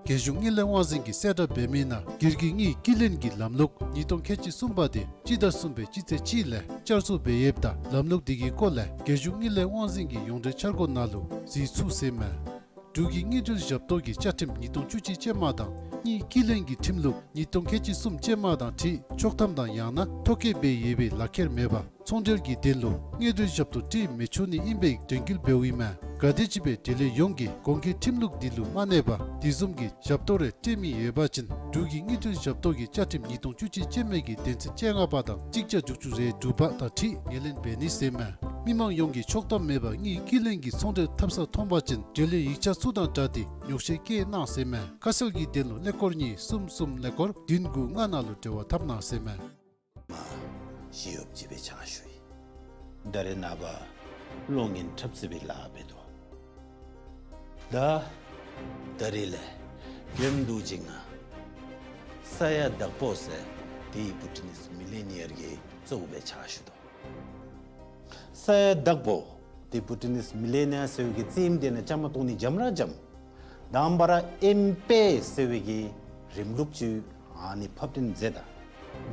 རྒྱལ་གཞུང་དངུལ་ལས་དབང་འཛིན་གྱིས་གསལ་བསྒྲགས་འབད་མི་ནང་སྒེར་གྱི་དངུལ་རྐྱེན་ལེན་གྱི་ལམ་ལུགས་ཉིས་སྟོང་ཁལ་གཅིག་གསུམ་པ་དེ་སྤྱི་ཟླ་གསུམ་པའི་སྤྱི་ཚེས་གཅིག་ལས་བསྐྱར་བཟོ་འབད་ཡོདཔ་ད་ལམ་ལུགས་དེ་གི་སྐོར་ལས་རྒྱལ་གཞུང་དངུལ་ལས་དབང་འཛིན་གྱི་ཡོངས་འབྲེལ་འཆར་སྒོ་ནང་ལུ་གཟིགས་ཚུགས་ཟེར་མས། འབྲུག་གི་དངུལ་འབྲེལ་ཞབས་ཏོག་གི་བཅའ་ཁྲིམས་ཉིས་སྟོང་བཅུ་གཅིག་ཅན་མ་དང་དངུལ་རྐྱེན་ལེན་གྱི་ཁྲིམས་ལུགས་ཉིས་སྟོང་ཁལ་གཅིག་གསུམ་ཅན་མ་དང་འཁྲིལ་ཆོག་ཐམ་དང་ཡང་ན་ཐོ་བཀོད་འབད་ཡོད་པའི་ལག་ཁྱེར་མེད་པར་ཚོང་འབྲེལ་གྱི་དོན་ལུ་དངུལ་འབྲེལ་ཞབས་ཏོག་སྤྲོད་མི་ཆོག་ནི་ཨིན་པའི་དོན་འཁྱོལ་འབདཝ་ཨིན་མས། ག་དེམ་ཅིག་སྦེ་འབྲེལ་ཡོད་ཡོངས་ཀྱིས་གོང་འཁོད་ཁྲིམས་ལུགས་འདི་ལུ་མ་གནས་པར་དེ་བཟུམ་གྱི་ཞབས་ཏོག་རེ་སྤྲོད་མི་ཡོད་པ་ཅིན་འབྲུག་གི་དངུལ་འབྲེལ་ཞབས་ཏོག་གི་བཅའ་ཁྲིམས་ཉིས་སྟོང་བཅུ་གཅིག་ཅན་མའི་གི་དོན་ཚན་བཅོ་ལྔ་པ་དང་གཅིག་བརྒྱ་དྲུག་ཅུ་རེ་དྲུག་པ་དང་འཁྲིལ་ངོས་ལེན་འབད་ནི་ཟེར་མས། མི་མང་ཡོངས་ཀྱིས་ཆོག་ཐམ་མེད་པར་དངུལ་རྐྱེན་ལེན་གྱི་ཚོང་འབྲེལ་འཐབ་ས་མཐོང་པ་ཅིན་འབྲེལ་ཡོད་ཡིག་ཆ་ཚུ་དང་སྦྲགས་ཏེ་ཉོགས་བཤད་བཀོད་གནང་ཟེར་མས། ཁ་གསལ་གྱི་དོན་ལུ་ཀླད་ཀོར་གཉིས་གསུམ་གསུམ་ཀླད་ཀོར་བདུན་དགུ་ལྔ་ནང་ལུ་འབྲེལ་བ་འཐབ་གནང་ཟེར་མས། མ་ཞི་གཡོགཔ་ཅིག་སྦེ་ཕྱག་ཞུ་ཡི། ད་རེས་ནངས་པ་གློག་བརྙན་འཁྲབ་རྩེད་པའི་ལཱ་འབད་དོ། ད་ད་རེས་ལས་རྒྱུན་དུ་ཅིག་ང་ས་ཡ་དྭགས་པོ་ཟེར་དེ་བྷུ་ཊི་ནིས་མི་ལི་ནི་ཡར་གྱི་གཙོ་བོ་སྦེ་ཕྱག་ཞུ་དོ། ས་ཡ་དྭགས་པོ་དེ་བྷུ་ཊི་ནིས་མི་ལི་ནི་ཡར་ཟེར་བའི་གི་རྩེདམོ་དེ་ནང་བཅའ་མར་གཏོགས་ནི་འཇམ་ར་འཇམ། དང་པ་ར་ཨེམ་པེ་ཟེར་བའི་གི་རིམ་ལུགས་ཅིག་ཨ་ནི་ཕབ་ལེན་མཛད་ད།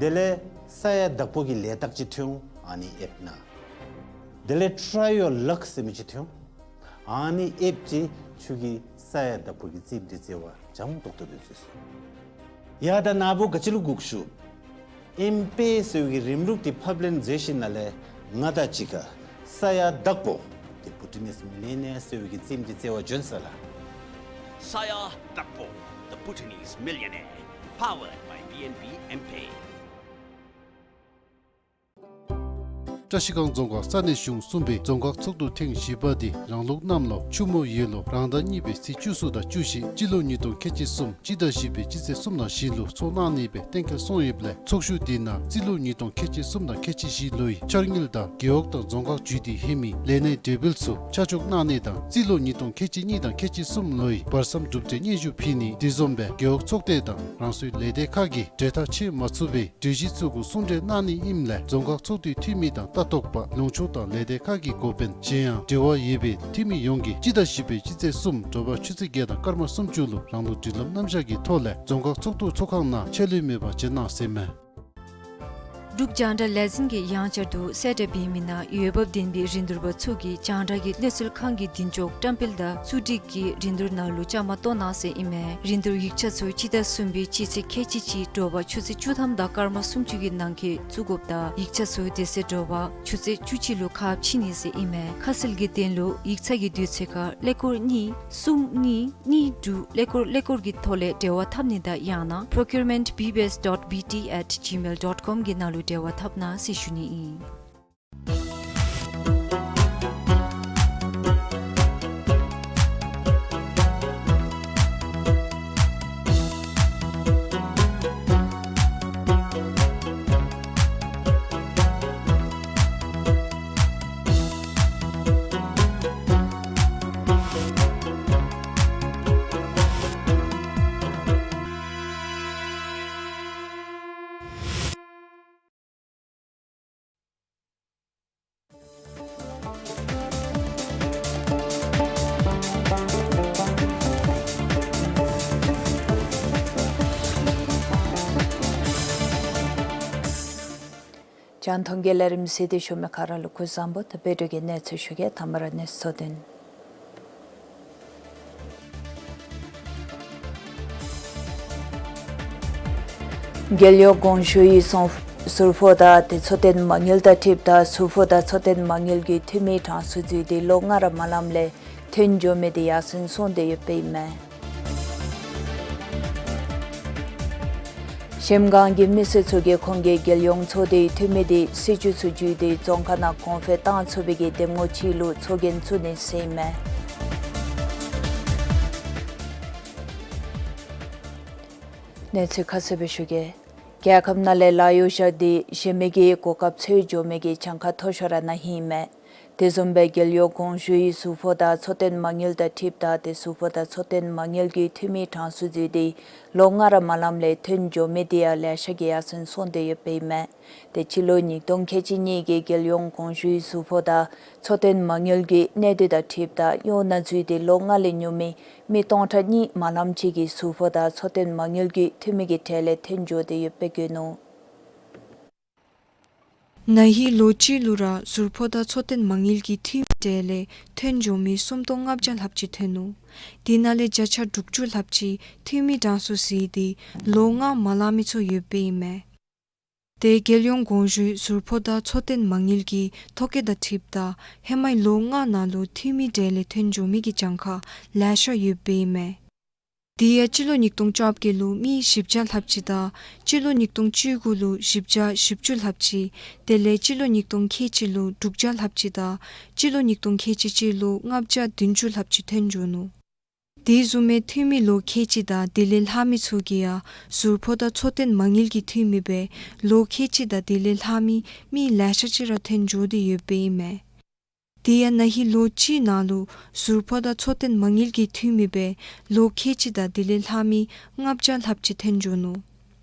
དེ་ལས་ས་ཡ་དྭགས་པོ་གི་ལས་རྟགས་ཅིག་ཐོན་འོང་། ཨ་ནི་ཨེབ་ན། དེ་ལས་Try Your Luck ཟེར་མི་ཅིག་ཐོན་འོང་། ཨ་ནི་ཨེབ་ཅིག་ཁྱོད་ཀྱིས་ས་ཡ་དྭགས་པོ་གི་རྩེདམོ་དེ་རྩེ་བར་འཇམ་ཏོག་ཏོ་སྦེ་རྩེ་ཚུགས། ཡ་ད་ན་བུ་ག་ཅི་ལུ་སྒུག་ཞུ། ཨེམ་པེ་ཟེར་བའི་གི་རིམ་ལུགས་དེ་ཕབ་ལེན་མཛད་ཞིནམ་ལས་ང་དང་གཅིག་ཁར་ས་ཡ་དྭགས་པོ་དེ་བྷུ་ཊི་ནིས་མི་ལི་ནི་ཡར་ཟེར་བའི་གི་རྩེདམོ་དེ་རྩེ་བར་བྱོན་ས་ལགས། ས་ཡ་དྭགས་པོ་The Bhutanese Millionaire, powered by B N B M Pay. བཀྲ་ཤིས་སྒང་རྫོང་ཁག་ས་གནས་གཞུང་གསུམ་པའི་རྫོང་ཁག་ཚོགས་འདུ་ཐེངས་བཞི་པ་དེ་རང་ལུགས་གནམ་ལོ་ཆུ་མོ་ཡོས་ལོ་རང་ཟླ་གཉིས་པའི་ཚེས་བཅུ་གསུམ་དང་བཅུ་བཞི་སྤྱི་ལོ་ཉིས་སྟོང་ཁལ་གཅིག་གསུམ་སྤྱི་ཟླ་བཞི་པའི་སྤྱི་ཚེས་གསུམ་དང་བཞི་ལུ་ཚོགས་གནང་ནི་སྦེ་གཏན་འཁེལ་སོང་ཡོདཔ་ལས་ཚོགས་བཞུགས་དེ་ནང་རྩིས་ལོ་ཉིས་སྟོང་ཁལ་གཅིག་གསུམ་དང་ཁལ་གཅིག་བཞི་ལོའི་འཆར་དངུལ་དང་རྒེད་འོག་དང་རྫོང་ཁག་བརྒྱུད་དེ་ལྷོད་མི་ལས་སྣའི་གྲོས་འབུལ་ཚུ་ཆ་འཇོག་གནང་ནི་དང་རྩིས་ལོ་ཉིས་སྟོང་ཁལ་གཅིག་གཉིས་དང་ཁལ་གཅིག་གསུམ་ལོའི་བར་མཚམས་གྲུབ་འབྲས་སྙན་ཞུ་ཕུལ་ནི་དེ་བཟུམ་སྦེ་རྒེད་འོག་ཚོགས་སྡེ་དང་རང་སོའི་ལས་སྡེ་ཁག་གིས་གྲོས་ཐག་ཆོད་མ་ཚུགས་པའི་གྲོས་གཞི་ཚུ་གུ་གསུང་གྲོས་གནང་ནི་ཨིནམ་ལས་རྫོང་ཁག་ཚོགས་འདུའི་འཐུས་མི་དང་ལྟ་རྟོག་པ་ལུང་ཕྱོགས་དང་ལས་སྡེ་ཁག་གི་འགོ་དཔོན་གཞན་ཡང་འབྲེལ་བ་ཡོད་པའི་འཐུས་མི་ཡོངས་ཀྱིས་སྤྱི་ཟླ་བཞི་པའི་སྤྱི་ཚེས་གསུམ་དྲོ་པ་ཆུ་ཚོད་བརྒྱད་དང་སྐར་མ་སུམ་ཅུ་ལུ་རང་ལུགས་སྒྲིག་ལམ་རྣམ་གཞག་གི་ཐོག་ལས་རྫོང་ཁག་ཚོགས་འདུ་ཚོགས་ཁང་ནང་ཆད་ལུས་མེད་པར་བྱོན་གནང་ཟེར་མས། འབྲུག་རྒྱང་བསྒྲགས་ལས་འཛིན་གྱིས་ཡང་བསྐྱར་དུ་གསལ་བསྒྲགས་འབད་མི་ནང་འོས་འབབ་ལྡན་པའི་རིན་བསྡུར་པ་ཚུ་གིས་རྒྱང་བསྒྲགས་ཀྱི་གནས་ཚུལ་ཁང་གི་མདུན་ཅོག་བཀྲམ་སྤེལ་དང་གསོལ་སྒྲིག་གི་རིན་བསྡུར་ནང་ལུ་བཅའ་མར་གཏོགས་གནང་ཟེར་ཨིན་མས། རིན་བསྡུར་ཡིག་ཆ་ཚུ་སྤྱི་ཟླ་གསུམ་པའི་སྤྱི་ཚེས་ཁལ་གཅིག་གཅིག་དྲོ་པ་ཆུ་ཚོད་བཅུ་ཐམ་དང་སྐར་མ་སུམ་ཅུ་གི་ནང་འཁོད་བཙུགས་དགོཔ་དང་ཡིག་ཆ་ཚུ་དེ་ཚེ་དྲོ་པ་ཆུ་ཚོད་བཅུ་གཅིག་ལུ་ཁ་ཕྱེ་ནི་ཟེར་ཨིན་མས། ཁ་གསལ་གྱི་དོན་ལུ་ཡིག་ཚང་གི་དུས་ཚོད་ཁར་ཀླད་ཀོར་གཉིས་གསུམ་གཉིས་གཉིས་དྲུག་ཀླད་ཀོར་ཀླད་ཀོར་གྱི་ཐོག་ལས་འབྲེལ་བ་འཐབ་ནི་དང་ཡང་ན་procurement B B S dot B T at gmail dot com གི་ནང་ལུ་འབྲེལ་བ་འཐབ་གནང་ཟེར་ཞུ་ནི་ཨིན། ཡང་ཐོན་སྐྱེད་ལས་རིམ་གཟིགས་ཏེ་བཞུགས་མི་ག་ར་ལུ་སྐུ་གཟུགས་བཟང་པོ། ད་བོད་དོན་གྱི་གནས་ཚུལ་ཞུ་གེ། ཐ་མ་ར་གནས་ཚུལ་དོན། རྒྱལ་ཡོངས་གོང་ཞུའི་ཟུར་ཟུར་ཕོགས་དང་ཏེ་འཚོ་རྟེན་མ་དངུལ་དང་འཁྲིལཝ་ད་ཟུར་ཕོགས་དང་འཚོ་རྟེན་མ་དངུལ་གྱི་འཐུས་མི་གྲངས་སུ་འཛུལ་ཏེ་ལོ་ལྔ་ར་མ་ལངམ་ལས་ཐོན་འགྱོ་མི་དེ་ཡར་སེང་སོང་སྟེ་ཡོདཔ་ཨིན་མས། གཞལམ་སྒང་གི་མི་སེར་ཚུ་གིས་ཁོང་གི་རྒྱལ་ཡོངས་ཚོགས་སྡེའི་འཐུས་མི་དེ་སྲིད་བྱུས་ཚུ་བརྒྱུད་དེ་རྫོང་ཁག་ནང་གོང་འཕེལ་བཏང་ཚུགས་པའི་གི་འདེམས་ངོ་ཅིག་ལུ་ཚོགས་རྒྱན་བཙུགས་ནི་ཟེར་ཨིན་མས། གནས་ཚུལ་ཁ་གསལ་སྦེ་ཞུ་གེ། རྒྱལ་ཁབ་ནང་ལས་ལཱ་གཡོག་བཞག་སྟེ་གཞན་མི་གི་གོ་སྐབས་འཚོལ་འགྱོ་མི་གི་གྱངས་ཁ་མཐོ་ཤོས་ར་ན་ཧིང་ཨིན་མས། དེ་བཟུམ་སྦེ་རྒྱལ་ཡོངས་གོང་ཞུའི་ཟུར་ཕོགས་དང་འཚོ་རྟེན་མ་དངུལ་དང་འཁྲིལཝ་ད་ཏེ་ཟུར་ཕོགས་དང་འཚོ་རྟེན་མ་དངུལ་གྱི་འཐུས་མི་གྲངས་སུ་འཛུལ་ཏེ་ལོ་ལྔ་ར་མ་ལངམ་ལས་ཐོན་འགྱོ་མི་དེ་ཡང་ལེ་ཤ་གིས་ཡར་སེང་སོང་སྟེ་ཡོདཔ་ཨིན་མས། ཏེ་སྤྱི་ལོ་ཉིས་སྟོང་ཁལ་གཅིག་གཉིས་ཀྱི་རྒྱལ་ཡོངས་གོང་ཞུའི་ཟུར་ཕོགས་དང་འཚོ་རྟེན་མ་དངུལ་གྱི་གནས་སྡུད་དང་འཁྲིལཝ་ད་གཡོག་ནང་འཛུལ་ཏེ་ལོ་ལྔ་ལས་ཉུང་མི་མི་སྟོང་ཕྲག་གཉིས་མ་ལངམ་ཅིག་གིས་ཟུར་ཕོགས་དང་འཚོ་རྟེན་མ་དངུལ་གྱི་འཐུས་མི་གི་གྲས་ལས་ཐོན་འགྱོ་སྟེ་ཡོདཔ་སྦེ་བཀོད་ནུག། ན་ཧིང་ལོ་གཅིག་ལུ་ར་ཟུར་ཕོགས་དང་འཚོ་རྟེན་མ་དངུལ་གྱི་འཐུས་མི་གྲས་ལས་ཐོན་འགྱོ་མི་སུམ་སྟོང་ལྔ་བརྒྱ་ལྷགཔ་ཅིག་ཐོན་ནུག། དེ་ནང་ལས་བརྒྱ་ཆ་དྲུག་ཅུ་ལྷགཔ་ཅིག་འཐུས་མི་གྲངས་སུ་འཛུལ་ཏེ་ལོ་ལྔ་མ་ལང་མི་ཚུ་ཡོདཔ་ཨིན་མས། ཏེ་རྒྱལ་ཡོངས་གོང་ཞུའི་ཟུར་ཕོགས་དང་འཚོ་རྟེན་མ་དངུལ་གྱི་ཐོ་བཀོད་དང་འཁྲིལཝ་ད་ཧེ་མའི་ལོ་ལྔ་ནང་ལུ་འཐུས་མི་གྲས་ལས་ཐོན་འགྱོ་མི་གི་གྱངས་ཁ་ལེ་ཤ་ཡོདཔ་ཨིན་མས། དེ་ཡང་སྤྱི་ལོ་ཉིས་སྟོང་བཅོ་བརྒྱད་ལུ་མི་བཞི་བརྒྱ་ལྷགཔ་ཅིག་དང་སྤྱི་ལོ་ཉིས་སྟོང་བཅུ་དགུ་ལུ་བཞི་བརྒྱ་བཞི་བཅུ་ལྷགཔ་ཅིག། དེ་ལས་སྤྱི་ལོ་ཉིས་སྟོང་ཁལ་གཅིག་ལུ་དྲུག་བརྒྱ་ལྷགཔ་ཅིག་དང་སྤྱི་ལོ་ཉིས་སྟོང་ཁལ་གཅིག་གཅིག་ལུ་ལྔ་བརྒྱ་བདུན་ཅུ་ལྷགཔ་ཅིག་ཐོན་འགྱོ་ནུག། དེ་བཟུམ་མའི་འཐུས་མི་ལོ་ཁལ་གཅིག་དང་དེ་ལས་ལྷག་མི་ཚུ་གིས་ཡང་ཟུར་ཕོགས་དང་འཚོ་རྟེན་མ་དངུལ་གྱི་འཐུས་མི་སྦེ་ལོ་ཁལ་གཅིག་དང་དེ་ལས་ལྷག་མི་མི་ལེ་ཤ་ཅིག་ར་ཐོན་འགྱོ་སྟེ་ཡོདཔ་ཨིན་མས། དེ་ཡང་ན་ཧིང་ལོ་གཅིག་ནང་ལུ་ཟུར་ཕོགས་དང་འཚོ་རྟེན་མ་དངུལ་གྱི་འཐུས་མི་སྦེ་ལོ་ཁལ་གཅིག་དང་དེ་ལས་ལྷག་མི་ལྔ་བརྒྱ་ལྷགཔ་ཅིག་ཐོན་འགྱོ་ནུག།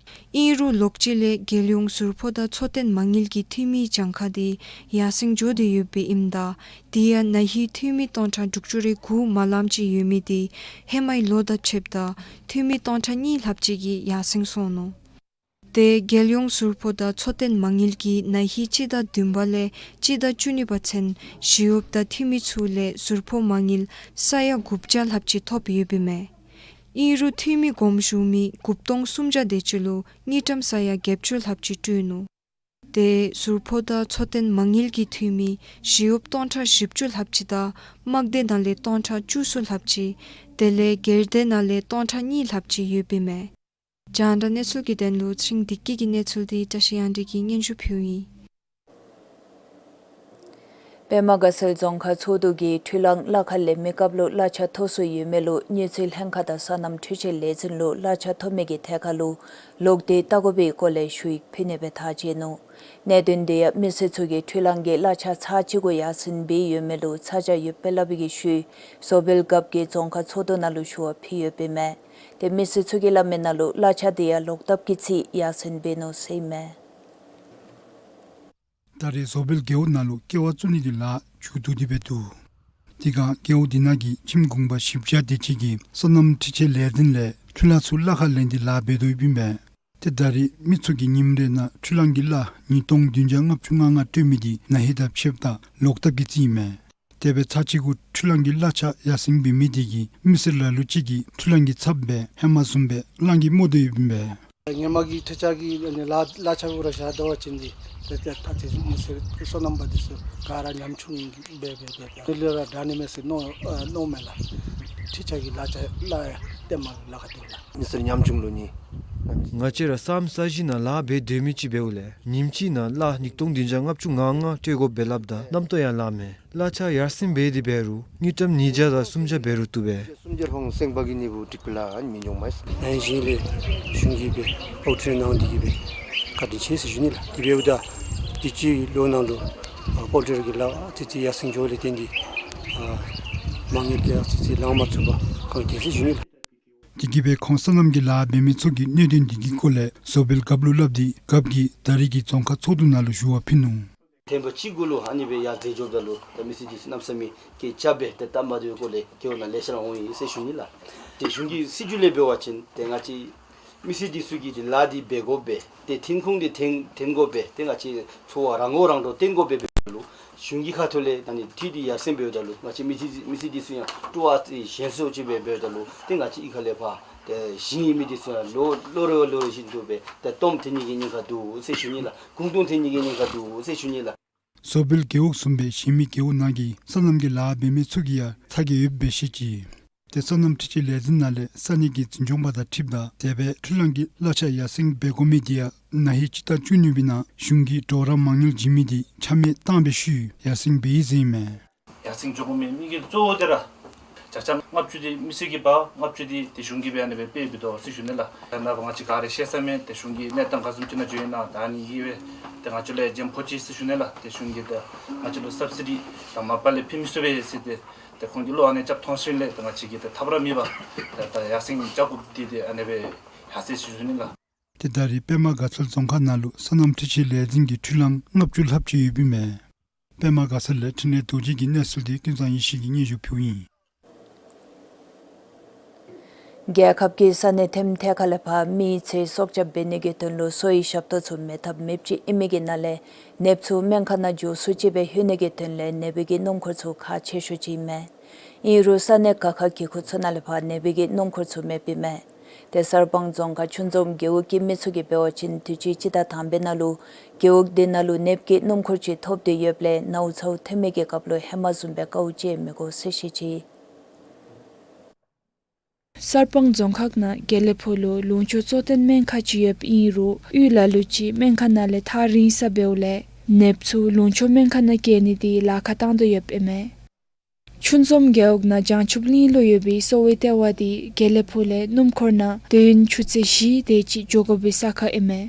ཨིན་རུང་ལོགས་གཅིག་ལས་རྒྱལ་ཡོངས་ཟུར་ཕོགས་དང་འཚོ་རྟེན་མ་དངུལ་གྱི་འཐུས་མིའི་གྱངས་ཁ་དེ་ཡར་སེང་འགྱོ་སྟེ་ཡོདཔ་ཨིནམ་ད་དེ་ཡང་ན་ཧིང་འཐུས་མི་སྟོང་ཕྲག་དྲུག་ཅུ་རེ་དགུ་མ་ལངམ་ཅིག་ཡོད་མི་དེ་ཧེ་མའི་ལོ་དང་ཕྱདཔ་ད་འཐུས་མི་སྟོང་ཕྲག་གཉིས་ལྷགཔ་ཅིག་གིས་ཡར་སེང་སོང་ནུག། ཏེ་རྒྱལ་ཡོངས་ཟུར་ཕོགས་དང་འཚོ་རྟེན་མ་དངུལ་གྱིས་ན་ཧིང་སྤྱི་ཟླ་བདུན་པ་ལས་སྤྱི་ཟླ་བཅུ་གཉིས་པ་ཚུན་ཞི་གཡོགཔ་དང་འཐུས་མི་ཚུ་ལས་ཟུར་ཕོགས་མ་དངུལ་ས་ཡ་དགུ་བརྒྱ་ལྷགཔ་ཅིག་ཐོབ་ཡོདཔ་ཨིན་མས། ཨིན་རུང་འཐུས་མི་དགོངསམ་ཞུ་མི་དགུ་སྟོང་སུམ་བརྒྱ་དེ་ཅིག་ལུ་དངུལ་ཀྲམ་ས་ཡ་བརྒྱད་ཅུ་ལྷགཔ་ཅིག་སྤྲོད་ནུག། ཏེ་ཟུར་ཕོགས་དང་འཚོ་རྟེན་མ་དངུལ་གྱི་འཐུས་མི་ཞི་གཡོགཔ་སྟོང་ཕྲག་བཞི་བཅུ་ལྷགཔ་ཅིག་དང་དམག་སྡེ་ནང་ལས་སྟོང་ཕྲག་བཅུ་གསུམ་ལྷགཔ་ཅིག། དེ་ལས་སྒེར་སྡེ་ནང་ལས་སྟོང་ཕྲག་གཉིས་ལྷགཔ་ཅིག་ཡོདཔ་ཨིན་མས། རྒྱང་བསྒྲགས་གནས་ཚུལ་གྱི་དོན་ལུ་ཚེ་རིང་བདེ་སྐྱིད་ཀྱི་གནས་ཚུལ་དེ་བཀྲ་ཤིས་དབྱངས་སྒྲོན་གྱིས་སྙན་ཞུ་ཕུལཝ་ཨིན། པདྨ་དགའ་ཚལ་རྫོང་ཁག་ཚོགས་འདུ་གིས་འཕྲུལ་གླང་གླ་ཁར་ལེན་མི་སྐབས་ལུ་གླ་ཆ་མཐོ་སུ་ཡོད་མི་ལུ་དངུལ་རྩིས་ལྷན་ཁག་དང་སོ་ནམ་འཕྲུལ་ཆས་ལས་འཛིན་ལུ་གླ་ཆ་མཐོ་མི་གི་ཐད་ཁར་ལུ་ལོག་སྟེ་བལྟ་དགོ་པའི་སྐོར་ལས་ཞུ་ཡིག་ཕུལ་ནི་སྦེ་ཐག་བཅད་ནུག། གནད་དོན་དེ་ཡང་མི་སེར་ཚུ་གིས་འཕྲུལ་གླང་གི་གླ་ཆ་ཚར་གཅིག་གུ་ཡར་སེང་འབད་ཡོད་མི་ལུ་ཚ་གྱང་ཡོདཔ་སྦེ་སླབ་པའི་གི་ཤུལ་བཟོ་སྦེལ་རྒཔོ་གིས་རྫོང་ཁག་ཚོགས་འདུ་ནང་ལུ་ཞུ་བ་ཕུལ་ཡོདཔ་ཨིན་མས། ཏེ་མི་སེར་ཚུ་གིས་སླབ་མི་ནང་ལུ་གླ་ཆ་དེ་ཡང་ལོག་བཏབ་ཀྱི་ཚེ་ཡར་སེང་འབད་ནུག་ཟེར་ཨིན་མས། ད་རེས་བཟོ་སྦེལ་རྒེད་འོག་ནང་ལུ་ཀེ་བ་བཙུགས་ནི་དེ་ལཱ་མཇུག་བསྡུ་སྟེ་འབད་འདུག། དེ་སྒང་རྒེད་འོག་དེ་ནང་གི་ཁྱིམ་གུང་པ་བཞི་བརྒྱ་དེ་ཅིག་གིས་སོ་ནམ་འཕྲུལ་ཆས་ལས་འཛིན་ལས་འཕྲུལ་གླང་ཚུ་གླ་ཁར་ལེན་ཏེ་ལཱ་འབད་དོ་ཡོདཔ་ཨིན་པས། ཏེ་ད་རེས་མི་ཚུ་གིས་ཉིནམ་རེ་ནང་འཕྲུལ་གླང་གི་གླ་ཉིས་སྟོང་བདུན་བརྒྱ་ལྔ་བཅུ་ང་ལྔ་སྤྲོད་མི་དེ་ན་ཧིང་དང་ཕྱདཔ་ད་ལོག་བཏབ་ཀྱི་རྩིས་ཨིན་མས། དེ་སྦེ་ཚར་གཅིག་གུ་འཕྲུལ་གླང་གི་གླ་ཆ་ཡར་སེང་འབད་མི་དེ་གིས་མི་སེར་ལ་ལུ་ཅིག་གིས་འཕྲུལ་གླང་གི་ཚབ་སྦེ་ཧེ་མ་བཟུམ་སྦེ་གླང་གིས་རྨོ་དོ་ཡོདཔ་ཨིན་པས། ཧེ་མ་གི་འཕྲུལ་ཆས་ཀྱི་གླ་གླ་ཆ་གུ་ར་བཞག་ད་པ་ཅིན་འདི་ཏེ་ཏེ་ད་ཅི་མི་སེར་སོ་ནམ་པ་འདི་ཚུ་ག་ར་ཉམ་ཆུང་འབད་འབད་འབད་ཡང་ལུ་ལུ་ར་དྲག་ནི་མས་ཟེར་མནོ་ཨ་མནོཝ་མས་ལགས། འཕྲུལ་ཆས་ཀྱི་གླ་ཆ་གླ་ཡང་ཏེ་མ་ལུ་གླ་ཁར་འདུག་ལགས། མི་སེར་ཉམ་ཆུང་ལུ་ནི། ང་བཅས་ར་ས་ཧམ་ས་གཞི་ནང་ལཱ་འབད་སྡོད་མི་ཅིག་འབདཝ་ལས་ཉིནམ་གཅིག་ནང་གླ་ཉིས་སྟོང་བདུན་བརྒྱ་ལྔ་བཅུ་ང་ལྔ་སྤྲོད་དགོཔ་སྦེ་སླབ་ད་རྣམ་རྟོག་ཡང་ལང་མས། གླ་ཆ་ཡར་སེང་འབད་དེ་འབད་རུང་དངུལ་ཀྲམ་ཉིས་བརྒྱ་དང་སུམ་བརྒྱ་འབད་རུང་བཏུབ་པས། སུམ་བརྒྱ་ཕོན་སེང་པ་གི་ནི་བུ་ཏིག་པ་ལ་མི་འགྱོ་མས། ནན་ཞིང་ལས་གཞུང་གིས་སྦེ་ཨོ་ཁྲིར་ནང་འདི་གིས་སྦེ་བཀའ་དྲིན་ཆེ་ཟེར་ཞུ་ནི་ལགས། དེ་འབདཝ་ད་དུས་ཅི་ལོ་ནང་ལུ་ཨ་ཨོ་ཁྲིར་གྱི་གླ་ཨ་ཙི་ཙི་ཡར་སེང་འགྱོ་ལས་བརྟེན་ཏེ་ཨ་མ་དངུལ་དེ་ཨ་ཙི་ཙི་ལང་མ་ཚུགས་པར་ཁོང་དེ་ཟེར་ཞུ་ནི་ལགས། དེ་གིས་སྦེ་ཁོང་སོ་ནམ་གྱི་ལཱ་འབད་མི་ཚུ་གིས་གནད་དོན་དེ་གི་སྐོར་ལས་བཟོ་སྦེལ་རྒཔོ་ལུ་སླབ་སྟེ་རྒཔོ་གིས་ད་རེས་ཀྱི་རྫོང་ཁག་ཚོགས་འདུ་ནང་ལུ་ཞུ་བ་ཕུལ་ནུག། ཐེངས་པ་གཅིག་གུ་ལུ་ཨ་ནི་སྦེ་ཡར་འཛེགས་འགྱོཝ་ད་ལུ་ད་མི་སེར་གྱིས་གནམ་མེད་ས་མེད་སྐད་རྐྱབ་སྦེ་ཏེ་སྟབས་མ་བདེཝ་སྐོར་ལས་རྒེད་འོག་ནང་ལེ་ཤ་ར་འོང་ཡི་ཟེར་ཞུ་ནི་ལགས། ཏེ་གཞུང་གི་སྲིད་བྱུས་ལས་འབད་བ་ཅིན་ཏེ་ང་བཅས་ མི་སེར་འདི་ཚུ་གིས་ལཱ་འདི་འབད་དགོ་པས། ཏེ་འཐུས་ཁུངས་འདི་འཐེན་འཐེན་དགོ་པས། ཏེ་ང་བཅས་འཚོ་བ་རང་མགོ་རང་འདྲོངས་བརྟེན་དགོ་པས་འབདཝ་ད་ལུ་གཞུང་གི་ཁ་ཐུག་ལས་ད་ནི་འཐུས་འདི་ཡར་སེང་འབདཝ་ད་ལུ་ང་བཅས་མི་སེར་མི་སེར་འདི་ཚུ་ཡང་སྤྲོ་བ་ཞན་སུ་ཅིག་སྦེ་འབདཝ་ད་ལུ་ཏེ་ང་བཅས་གཡུས་ཁ་ལས་ཕར་ཏེ་ཞིང་ཡོད་མི་འདི་ཚུ་ཡང་ལོ་ལོ་རེ་བ་ལོ་རེ་བཞིན་དུ་སྦེ་ཏེ་སྟོངམ་ཐོན་ནི་གི་ཉེན་ཁ་འདུག་ཟེར་ཞུ་ནི་ལགས། གུང་སྟོང་ཐོན་ནི་གི་ཉེན་ཁ་འདུག་ཟེར་ཞུ་ནི་ལགས། བཟོ་སྤེལ་རྒེད་འོག་བཟུམ་སྦེ་གཞན་མི་རྒེད་འོག་ནང་གི་སོ་ནམ་གྱི་ལཱ་འབད་མི་ཚུ་གིས་ཡང་ཚ་གྱང་ཡོདཔ་སྦེ་བཤད་ཅི། ཏེ་སོ་ནམ་འཕྲུལ་ཆས་ལས་འཛིན་ནང་ལས་ས་གནས་ཀྱི་འཛིན་སྐྱོང་པ་དང་འཁྲིལཝ་ད་དེ་སྦེ་འཕྲུལ་གླང་གི་གླ་ཆ་ཡར་སེང་འབད་དགོ་མི་འདི་ཡང་ན་ཧིང་སྤྱི་ཟླ་བཅུ་གཉིས་པའི་ནང་གཞུང་གིས་གྲོགས་རམ་མ་དངུལ་བྱིན་མི་འདི་ཆ་མེད་བཏང་བའི་ཤུལ་ཡར་སེང་འབད་ཡི་ཟེར་ཨིན་མས། ཡར་སེང་འགྱོ་དགོ་མི་དམིགས་ཡུལ་གཙོ་བོ་དེ་ར་བརྒྱ་ཆ་ལྔ་བཅུ་དེ་མི་སེར་གྱིས་འབག། ལྔ་བཅུ་དེ་ཏེ་གཞུང་གིས་སྦེ་ཨ་ནི་སྦེ་དཔེ་འབདཝ་ད་ཟེར་ཞུ་ནི་ལགས། ད་ནཱ་ང་བཅས་ག་ར་ཤེས་ས་མས། ཏེ་གཞུང་གི་གནས་སྟངས་ག་བཟུམ་ཅིག་ནང་འགྱོ་ཡི་ན། ད་ཨ་ནི་གིས་སྦེ་ཏེ་ང་བཅས་ལུ་ཡང་འཇམ་ཕོག་ཅི་ཟེར་ཞུ་ནི་ལགས། ཏེ་གཞུང་གིས་ད་ང་བཅས་ལུ་སབ་སི་ཌི་དང་མ་པ་ལས་ཕུལ་མི་ཚུགས་པས་ཟེར་ཏེ་ཏེ་ཁོང་གིས་བློ་ཨ་ནི་རྐྱབ་ཐོན་ཞིནམ་ལས་ཏེ་ང་བཅས་ཀྱིས་ཏེ་ཐབས་ར་མེད་པར་ཏེ་ད་ཡར་སེང་རྐྱབ་དགོཔ་འདི་ཏེ་ཨ་ནི་སྦེ་ཡར་སེང་ཟེར་ཞུ་ནི་ལགས། ཏེ་ད་རེས་པདྨ་དགའ་ཚལ་རྫོང་ཁག་ནང་ལུ་སོ་ནམ་འཕྲུལ་ཆས་ལས་འཛིན་གྱི་འཕྲུལ་གླང་ལྔ་བཅུ་ལྷགཔ་ཅིག་ཡོདཔ་ཨིན་མས། པདྨ་དགའ་ཚལ་ལས་འཕྲིན་ལས་རྡོ་རྗེ་གི་གནས་ཚུལ་འདི་ཀུན་བཟང་ཡེ་ཤེས་ཀྱིས་སྙན་ཞུ་ཕུལཝ་ཨིན། རྒྱལ་ཁབ་ཀྱི་ས་གནས་ཐེམ་ཐེ་ཁ་ལས་ཕར་མི་ཚེ་སྲོག་སྐྱབས་འབད་ནི་གི་དོན་ལུ་གསོ་བའི་ཞབས་ཏོག་ཚུ་མེད་ཐབས་མེདཔ་ཅིག་ཨིན་མི་གི་ནང་ལས་ནདཔ་ཚུ་སྨན་ཁང་ནང་མགྱོགས་སུ་ཅིག་སྦེ་ལྷོད་ནི་གི་དོན་ལས་ནདཔ་གི་སྣུམ་འཁོར་ཚུ་ཁག་ཆེ་ཤོས་ཅིག་ཨིན་མས། ཨིན་རུང་ས་གནས་ཁག་ཁག་གི་ཁུལ་ཚུ་ནང་ལས་ཕར་ནདཔ་གི་སྣུམ་འཁོར་ཚུ་མེདཔ་ཨིན་མས། ཏེ་གསར་སྤང་རྫོང་ཁག་ཆུ་འཛོམས་རྒེད་འོག་གི་མི་ཚུ་གིས་འབད་བ་ཅིན་དུས་ཅི་སྤྱི་ཟླ་དང་པའི་ནང་ལུ་རྒེད་འོག་དེ་ནང་ལུ་ནདཔ་གི་སྣུམ་འཁོར་ཅིག་ཐོབ་སྟེ་ཡོདཔ་ལས་ནཝ་ཚཝ་ཐོན་མི་གི་སྐབས་ལུ་ཧེ་མ་བཟུམ་སྦེ་དཀའཝ་སྤྱད་མི་དགོ་ཟེར་བཤད་ཅི། གསར་སྤང་རྫོང་ཁག་ནང་དགེ་ལེགས་ཕུག་ལུ་ལུང་ཕྱོགས་གཙོ་བསྟེན་སྨན་ཁང་ཅིག་ཡོདཔ་ཨིན་རུང་གཡུས་ལ་ལུ་ཅིག་སྨན་ཁང་ནང་ལས་ཐག་རིང་ས་འབདཝ་ལས་ནདཔ་ཚུ་ལུང་ཕྱོགས་སྨན་ཁང་ནང་བསྐྱལ་ནི་འདི་ལཱ་ཁག་བཏང་དོ་ཡོདཔ་ཨིན་མས། ཆུ་འཛོམས་རྒེད་འོག་ནང་བྱང་ཆུབ་གླིང་ལུ་ཡོད་པའི་གསོ་བའི་ལྟེ་བ་འདི་དགེ་ལེགས་ཕུག་ལས་སྣུམ་འཁོར་ནང་དུས་ཡུན་ཆུ་ཚོད་བཞི་དེ་ཅིག་འགྱོ་དགོ་པའི་ས་ཁར་ཨིན་མས།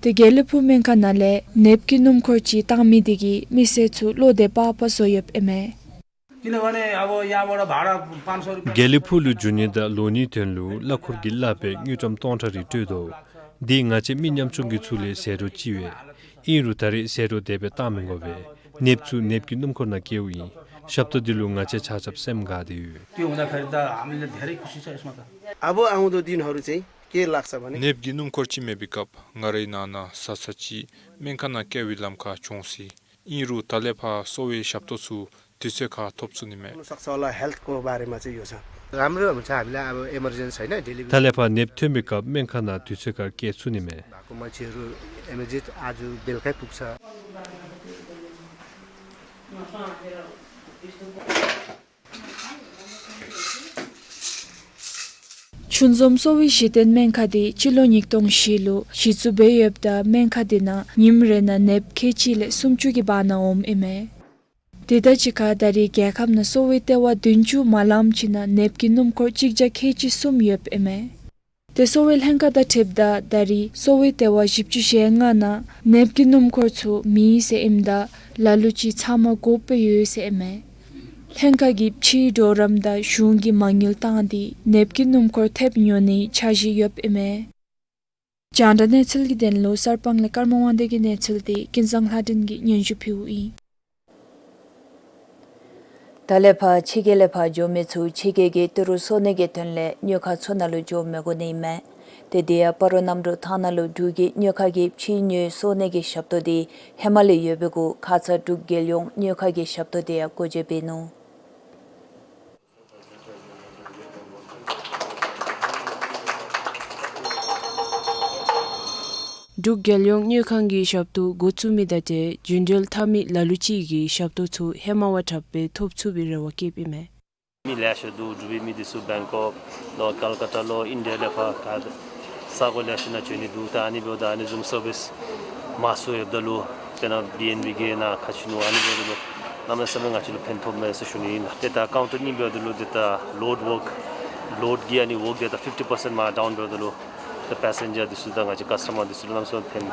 ཏེ་དགེ་ལེགས་ཕུག་སྨན་ཁང་ནང་ལས་ནདཔ་གི་སྣུམ་འཁོར་ཅིག་བཏང་མི་འདི་གིས་མི་སེར་ཚུ་བློ་བདེ་བག་ཕེབས་བཟོ་ཡོདཔ་ཨིན་མས། དགེ་ལེགས་ཕུག་ལུ་འགྱོ་ནི་དང་ལོག་ནིའི་དོན་ལུ་གླ་འཁོར་གྱི་གླ་སྦེ་དངུལ་ཀྲམ་སྟོང་ཕྲག་རེ་སྤྲོད་དོ། འདི་ང་བཅས་མི་ཉམ་ཆུང་གི་ཚུ་ལས་ཟད་འགྲོ་ཅིག་པས། ཨིན་རུང་ད་རེས་ཟད་འགྲོ་དེ་སྦེ་བཏང་མི་དགོ་པས། ནདཔ་ཚུ་ནདཔ་གི་སྣུམ་འཁོར་ནང་བསྐྱལཝ་ཨིན། ཞབས་ཏོག་འདི་ལུ་ང་བཅས་ཆ་ཁྱབ་སེམས་དགའ་སྟེ་ཡོད། त्यो हुँदाखेरि त हामीले धेरै खुसी छ यसमा त। अब आउँदो दिनहरू चाहिँ के लाग्छ भने ནདཔ་གི་སྣུམ་འཁོར་ཅིག་མེད་པའི་སྐབས་ང་རའི་ནང་ན་ས་ཆ་ཅིག་སྨན་ཁང་ནང་བསྐྱལ་བའི་ལམ་ཁར་བྱུང་སྲིད། ཨིན་རུང་ད་ལས་ཕར་གསོ་བའི་ཞབས་ཏོག་ཚུ་དུས་ཚོད་ཁར་ཐོབ་ཚུགས་ནི་མས། हुनसक्छ होला हेल्थको बारेमा चाहिँ यो छ। राम्रो हुन्छ, हामीलाई अब इमर्जेन्सी होइन, डेलिभरी ད་ལས་ཕར་ནདཔ་ཐོན་པའི་སྐབས་སྨན་ཁང་ནང་དུས་ཚོད་ཁར་བསྐྱལ་ཚུགས་ནི་མས། भएको मान्छेहरू इमिडिएट आज बेलुकै पुग्छ। ཆུ་འཛོམས་གསོ་བའི་གཞི་རྟེན་སྨན་ཁང་འདི་སྤྱི་ལོ་ཉིས་སྟོང་བཞི་ལུ་གཞི་བཙུགས་འབད་ཡོདཔ་ད་སྨན་ཁང་འདི་ནང་ཉིནམ་རེ་ནང་ནདཔ་ཁལ་གཅིག་ལས་སུམ་ཅུ་གི་བར་ན་འོངམ་ཨིན་མས། དེ་དང་གཅིག་ཁར་ད་རེས་རྒྱལ་ཁབ་ནང་གསོ་བའི་ལྟེ་བ་བདུན་ཅུ་མ་ལངམ་ཅིག་ནང་ནདཔ་གི་སྣུམ་འཁོར་གཅིག་བརྒྱ་ཁལ་གཅིག་གསུམ་ཡོདཔ་ཨིན་མས། ཏེ་གསོ་བའི་ལྷན་ཁག་དང་འཁྲིལཝ་ད་ད་རེས་གསོ་བའི་ལྟེ་བ་བཞི་བཅུ་ཞེ་ལྔ་ནང་ནདཔ་གི་སྣུམ་འཁོར་ཚུ་མེད་ཟེར་ཨིནམ་ད་ལ་ལུ་ཅིག་ཚབ་མ་དགོཔ་སྦེ་ཡོད་ཟེར་ཨིན་མས། ལྷན་ཁག་གིས་ཕྱིའི་གྲོགས་རམ་དང་གཞུང་གིས་མ་དངུལ་བཏང་སྟེ་ནདཔ་གི་སྣུམ་འཁོར་ཐེབས་ཉོ་ནིའི་འཆར་གཞི་ཡོདཔ་ཨིན་མས། རྒྱང་བསྒྲགས་གནས་ཚུལ་གྱི་དོན་ལུ་གསར་སྤང་ལས་ཀརྨ་དབང་འདུས་ཀྱི་གནས་ཚུལ་འདི་ཀུན་བཟང་ལྷ་སྒྲོན་གྱིས་སྙན་ཞུ་ཕུལཝ་ཨིན། ད་ལས་ཕར་ཕྱི་རྒྱལ་ལས་ཕར་འགྱོ་མི་ཚུ་ཕྱི་རྒྱལ་གྱི་ཏི་རུ་གསོ་ནི་གི་དོན་ལས་དངུལ་ཁང་ཚུ་ནང་ལུ་འགྱོ་མི་དགོ་ནི་ཨིན་མས། ཏེ་དེ་ཡང་སྤ་རོ་གནམ་གྲུ་ཐང་ནང་ལུ་འབྲུག་གི་དངུལ་ཁང་གི་ཕྱིའི་དངུལ་གསོ་ནི་གི་ཞབས་ཏོག་འདི་ཧེ་མ་ལས་ཡོད་པའི་གུ་ཁ་ཙ་འབྲུག་རྒྱལ་ཡོངས་དངུལ་ཁང་གི་ཞབས་ཏོག་འདི་ཡང་སྒོ་འབྱེད་འབད་ནུག། འབྲུག་རྒྱལ་ཡོངས་དངུལ་ཁང་གི་ཞབས་ཏོག་འགོ་བཙུགས་མི་དང་འབྲེལ་རྒྱུན་འབྲེལ་འཐབ་མི་ལ་ལུ་ཅིག་གིས་ཞབས་ཏོག་ཚུ་ཧེ་མ་བ་དྲགཔ་སྦེ་ཐོབ་ཚུགས་པའི་རེ་བ་བསྐྱེདཔ་ཨིན་མས། མི་ལེ་ཤ་འདུག། འབྲུག་པའི་མི་འདི་ཚུ་བེང་ཀོག་ལོ་ཀལ་ཀ་ཏ་ལོ་ཨིན་ཌི་ཡ་ལས་ཕར་ག་ས་གོ་ལེ་ཤ་ནང་འགྱོ་ནི་འདུག། ད་ཨ་ནི་འབདཝ་ད་ཨ་ནི་བཟུམ་སར་བིསི་མང་སུ་ཡོདཔ་ད་ལུ་དཔེར་ན་བི་ཨེན་བི་གི་ནང་ཁ་ཕྱེ་ནུག། ཨ་ནི་འབདཝ་ད་ལུ་གནམ་མེད་ས་མེད་ང་བཅས་ལུ་ཕན་ཐོགས་མས་ཟེར་ཞུ་ནི་ཨིན་ལགས། ཏེ་ད་ཀའུན་ཊར་གཉིས་འབདཝ་ད་ལུ་ཏེ་ད་ལོཌ་ཝརཀ་ལོཌ་གི་ཨ་ནི་ཝརཀ་འདི་ད་ཕིཕ་ཊི་པར་སེནཊ་མར་ཌའུན་འབདཝ་ད་ལུ་ཏེ་པེ་སེན་ཇར་འདི་ཚུ་དང་ང་བཅས་ཀཱསི་ཊ་མར་འདི་ཚུ་ལུ་གནམ་མེད་ས་མེད་ཕན་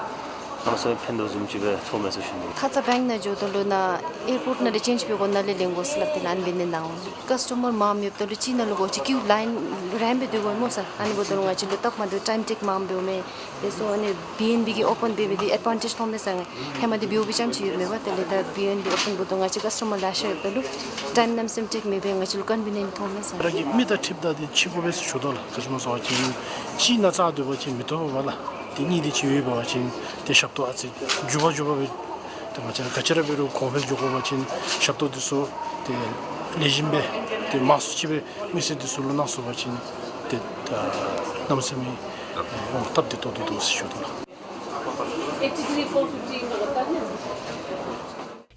ང་ཚོ་ཕན་ཐོགས་བཟུམ་ཅིག་སྦེ་ཚོརཝ་མས་ཟེར་ཞུ་ནི། ཁ་ཙ་བེངཀ་ནང་འགྱོཝ་ད་ལུ་ནཱ་ཨེར་པོརཊ་ནང་ལས་ཅེནཇ་འབད་དགོ་ནཱ་ལས་ལེན་དགོ་ཟེར་སླབ་སྟེ་ནཱ་ཨ་ནི་འབད་ནི་ནང་ཀཱསི་ཊ་མར་མངམ་ཡོདཔ་ད་ལུ་གཅིག་ནང་ལུ་འགོ་ཅིག་ཀིའུ་ལའིན་རིང་སྦེ་སྡོད་དགོ་སྨོ་ཟེར། ཨ་ནི་འབདཝ་ད་ལུ་ང་བཅས་ལུ་སྟབས་མ་བདེཝ་ཊའིམ་ཊེཀ་མངམ་འབདཝ་མས། དེ་ཚུ་ཨ་ནི་བི་ཨེན་བི་གིས་ཨོ་པཱན་འབད་མི་འདི་ཨེཌ་ཝཱན་ཊེཇ་ཐོབ་མས་ཟེར། ཧེ་མ་འདི་བི་ཨོ་བི་ཙམ་ཅིག་ཡོདཔ་མས་པ། དེ་ལས་ད་བི་ཨེན་བི་ཨོ་པཱན་འབདཝ་ད་ང་བཅས་ཀཱསི་ཊ་མར་ལེ་ཤ་ཡོདཔ་ད་ལུ་ཊའིམ་གནམ་མེད་ས་མེད་ཊེཀ་མེད་པས། ང་བཅས་ལུ་ཀོན་བི་ནེནཊ་ཐོབ་མས་ཟེར། རང་གི་མི་དང་འཁྲིལཝ་ད་འདི་ཕྱི་གོ་སྦེ་ཞུ་དོ་ལགས། ག་ཅི་སྨོ་ཟེར་བ་ཅིན་གཅིག་ནང་རྩ་སྡོད་པ་ཅིན་མི་བཏུབ་པས་ལགས། དེ་གཉིས་དེ་ཅིག་ཡོད་པ་ཅིན་དེ་ཞབས་ཏོག་ཨ་ཙི་མགྱོགས་པ་མགྱོགས་པ་སྦེ་ཏེ་ང་བཅས་ག་ཅི་ར་འབད་རུང་གོང་འཕེལ་འགྱོ་དགོ་པ་ཅིན་ཞབས་ཏོག་འདི་ཚུ་ཏེ་ལེགས་ཤོམ་སྦེ་ཏེ་མང་སུ་ཅིག་སྦེ་མི་སེར་འདི་ཚུ་ལུ་གནང་ཚུགས་པ་ཅིན་ཏེ་ད་གནམ་མེད་ས་མེད་སྟབས་བདེ་ཏོག་ཏོ་འདུག་ཟེར་ཞུ་དོ་ལགས།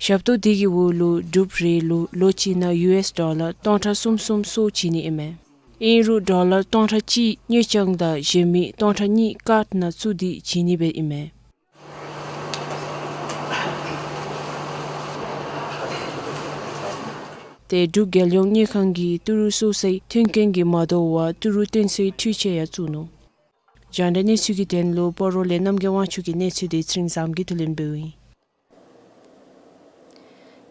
ཞབས་ཏོག་འདི་གི་འོག་ལུ་འབྲུགཔ་རེ་ལུ་ལོ་གཅིག་ནང་ཡུ་ཨེསི་ཌོ་ལར་སྟོང་ཕྲག་གསུམ་གསུམ་སོར་བྱིན་ནི་ཨིན་མས། ཨིན་རུང་ཌོ་ལར་སྟོང་ཕྲག་གཅིག་དངུལ་རྐྱང་དང་གཞན་མི་སྟོང་ཕྲག་གཉིས་ཀཱཌ་ནང་བཙུགས་ཏེ་བྱིན་ནི་སྦེ་ཨིན་མས། དེ་འབྲུག་རྒྱལ་ཡོངས་དངུལ་ཁང་གིས་ཏི་རུ་སོ་སོའི་མཐུན་རྐྱེན་གྱིས་མ་དོ་བར་ཏི་རུ་བཏོན་སའི་འཕྲུལ་ཆས་ཡང་བཙུགས་ནུག། རྒྱང་བསྒྲགས་གནས་ཚུལ་གྱི་དོན་ལུ་སྤ་རོ་ལས་རྣམ་རྒྱལ་དབང་ཕྱུག་གི་གནས་ཚུལ་དེ་ཚེ་རིང་བཟངམོ་གིས་བསྡུ་ལེན་འབདཝ་ཨིན།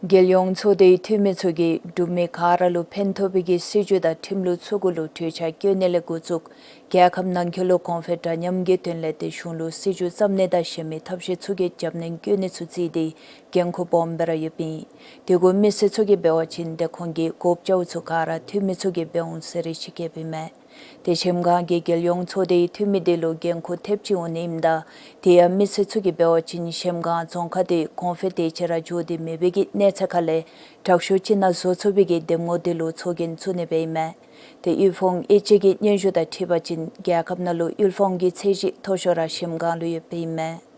རྒྱལ་ཡོངས་ཚོགས་སྡེའི་འཐུས་མི་ཚུ་གིས་འབྲུག་མི་ག་ར་ལུ་ཕན་ཐོགས་པའི་གི་སྲིད་བྱུས་དང་ཁྲིམས་ལུགས་ཚུ་གུ་ལུ་གྲོས་འཆར་བཀོད་ནི་ལས་འགོ་བཙུགས་རྒྱལ་ཁབ་ནང་འཁོད་ལུ་གོང་འཕེལ་འདྲ་མཉམ་གྱི་དོན་ལས་ཏེ་གཞུང་ལུ་སྲིད་བྱུས་བརྩམ་ནི་དང་གཞན་མི་ཐབས་ཤེས་ཚུ་གི་རྒྱབ་སྣོན་བཀོད་ནི་ཚུ་བརྩིས་ཏེ་འགན་ཁུར་སྦོམ་སྦེ་ར་ཡོདཔ་ཨིན། དེ་གུ་མི་སེར་ཚུ་གིས་འབད་བ་ཅིན་ཏེ་ཁོང་གི་གོ་སྐབས་ཚུ་ག་ར་འཐུས་མི་ཚུ་གིས་འབད་འོང་ཟེར་རེ་ཅིག་བཀོདཔ་ཨིན་མས། ཏེ་གཞལམ་སྒང་གི་རྒྱལ་ཡོངས་ཚོགས་སྡེའི་འཐུས་མི་དེ་ལུ་འགན་ཁུར་ཐེབས་ཅིག་འོང་ནི་ཨིནམ་ད་དེ་ཡང་མི་སེར་ཚུ་གིས་འབད་བ་ཅིན་གཞལམ་སྒང་རྫོང་ཁག་དེ་གོང་འཕེལ་དེ་ཅིག་ར་འགྱོ་སྟེ་མེད་པའི་གི་གནས་ཚད་ཁ་ལས་དྲག་ཤོས་ཅིག་ནང་བཟོ་ཚུགས་པའི་གི་འདེམས་ངོ་དེ་ལུ་ཚོགས་རྒྱན་བཙུགས་ནི་སྦེ་ཨིན་མས། ཏེ་དབུལ་ཕོངས་དབྱེ་འབྱེད་ཀྱི་སྙན་ཞུ་དང་འཁྲིལ་བ་ཅིན་རྒྱལ་ཁབ་ནང་ལུ་དབུལ་ཕོངས་ཀྱི་ཚད་གཞི་མཐོ་ཤོས་ར་གཞལམ་སྒང་ལུ་ཡོདཔ་ཨིན་མས།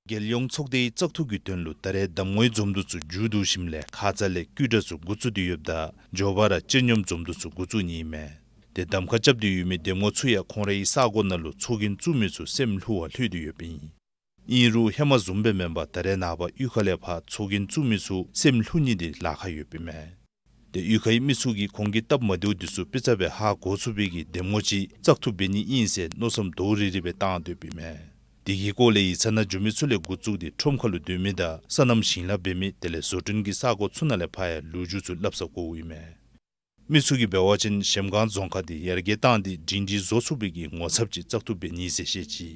རྒྱལ་ཡོངས་ཚོགས་སྡེའི་བཙག་འཐུ་གི་དོན་ལུ་ད་རེས་གདམ་ངོའི་འཛོམས་འདུ་ཚུ་མཇུག་བསྡུ་ཞིནམ་ལས་ཁ་ཙ་ལས་བརྐུས་དྲག་ཚུ་འགོ་བཙུགས་ཏེ་ཡོདཔ་ད་མགྱོགས་པ་ར་སྤྱི་སྙོམས་འཛོམས་འདུ་ཚུ་འགོ་བཙུགས་ནི་ཨིན་མས། ཏེ་གདམ་ཁ་རྐྱབ་སྟེ་ཡོད་མི་འདེམས་ངོ་ཚུ་ཡང་ཁོང་རའི་ས་གོ་ནང་ལུ་ཚོགས་རྒྱན་བཙུགས་མི་ཚུ་སེམས་ལྷོད་པར་ལྷོད་དེ་ཡོདཔ་ཨིན། ཨིན་རུང་ཧེ་མ་བཟུམ་སྦེ་མེན་པར་ད་རེས་ནངས་པ་གཡུས་ཁ་ལས་ཕར་ཚོགས་རྒྱན་བཙུགས་མི་ཚུ་སེམས་ལྷོད་ནི་དེ་ལཱ་ཁག་ཡོདཔ་ཨིན་མས། ཏེ་གཡུས་ཁའི་མི་ཚུ་གིས་ཁོང་གི་སྟབས་མ་བདེཝ་འདི་ཚུ་དཔེ་ཆ་སྦེ་ཧ་གོ་ཚུགས་པའི་གི་འདེམས་ངོ་ཅིག་བཙག་འཐུ་འབད་ནི་ཨིན་ཟེར་མནོ་བསམ་དོག་རི་རི་སྦེ་བཏང་སྡོདཔ་ཨིན་མས། དེ་གི་སྐོར་ལས་ཡིག་ཚང་ནང་འགྱོ་མི་ཚུ་ལས་འགོ་བཙུགས་ཏེ་ཁྲོམ་ཁ་ལུ་སྡོད་མི་དང་སོ་ནམ་ཞིང་ལཱ་འབད་མི་དེ་ལས་བཟོ་སྐྲུན་གྱི་ས་གོ་ཚུ་ནང་ལས་ཕར་ཡང་ལོ་རྒྱུས་ཚུ་སླབ་ས་དགོཔ་ཨིན་མས། མི་ཚུ་གིས་འབད་བ་ཅིན་གཞལམ་སྒང་རྫོང་ཁག་འདི་ཡར་རྒྱས་བཏང་སྟེ་སྒྲིང་སྒྲིང་བཟོ་ཚུགས་པའི་གི་ངོ་ཚབ་ཅིག་བཙག་འཐུ་འབད་ནི་ཟེར་བཤད་ཅི།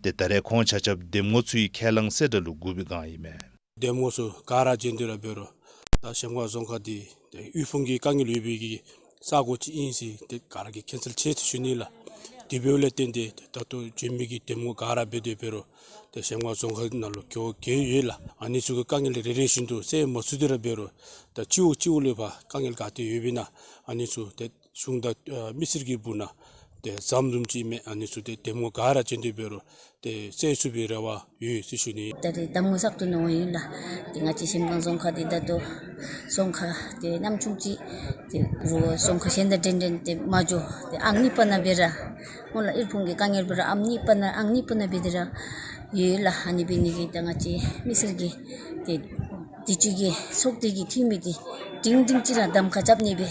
ཏེ་ད་རེས་ཁོང་ཆ་ཁྱབ་འདེམས་ངོ་ཚུ་གི་ཁས་བླངས་གསལ་བསྒྲགས་ལུ་སྒུག་པའི་བསྒང་ཨིན་མས། འདེམས་ངོ་ཚུ་ག་ར་བྱོན་ཏེ་ར་འབད་རུང་ད་གཞལམ་སྒང་རྫོང་ཁག་འདི་ཏེ་དབུལ་ཕོངས་ཀྱི་དཀའ་ངལ་ཡོད་པའི་གི་ས་གོ་ཅིག་ཨིན་ཟེར་ཏེ་ག་ར་གིས་མཁྱེན་གསལ་ཆེ་ཟེར་ཞུ་ནི་ལགས། དེ་འབདཝ་ལས་བརྟེན་ཏེ་ད་ལྟོ་བྱོན་མི་གི་འདེམས་ངོ་ག་ར་འབད་དེ་འབད་རུང་ཏེ་གཞལམ་སྒང་རྫོང་ཁག་ནང་ལུ་འགྱོ་འགྱོ་ཡོད་ལགས། ཨ་ནི་ཚུ་གི་དཀའ་ངལ་རེ་རེ་བཞིན་དུ་སེལ་མ་ཚུགས་ཏེ་ར་འབད་རུང་ད་སྤྱི་འོག་སྤྱི་འོག་ལུ་ཕར་དཀའ་ངལ་ག་ཏེ་ཡོདཔ་ཨིན་ན་ཨ་ནི་ཚུ་ཏེ་གཞུང་དང་ཨ་མི་སེར་གྱི་སྦུག་ན་ཏེ་ཟམ་ཟུམ་ཅིག་མས། ཨ་ནི་ཚུ་ཏེ་འདེམས་ངོ་ག་ར་བྱོན་ཏེ་འབད་རུང་ཏེ་སེལ་ཚུགས་པའི་རེ་བ་ཡོད་ཟེར་ཞུ་ནི། ད་རེས་གདམ་ངོ་བཙག་འཐུ་གནང་བ་ཨིན་ལགས། ཏེ་ང་བཅས་གཞལམ་སྒང་རྫོང་ཁག་འདི་ད་ལྟོ་རྫོང་ཁག་ཏེ་ཉམ་ཆུང་ཅིག་ཏེ་རུང་རྫོང་ཁག་གཞན་དང་འདྲན་འདྲ་ཏེ་མ་འགྱོ་ཏེ་ཨང་གཉིས་པ་ནང་འབད་ར་སྔོན་ལ་དབུལ་ཕོངས་ཀྱི་དཀའ་ངལ་འབད་ར་ཨང་གཉིས་པ་ནང་ཨང་གཉིས་པ་ནང་འབད་དེ་ར་ཡོད་ལགས། ཨ་ནི་འབད་ནི་གིས་ད་ང་བཅས་མི་སེར་གྱིས་ཏེ་དུས་ཅི་གི་ཚོགས་སྡེ་གི་འཐུས་མི་འདི་སྒྲིང་སྒྲིང་ཅིག་ར་གདམ་ཁ་རྐྱབ་ནི་སྦེ་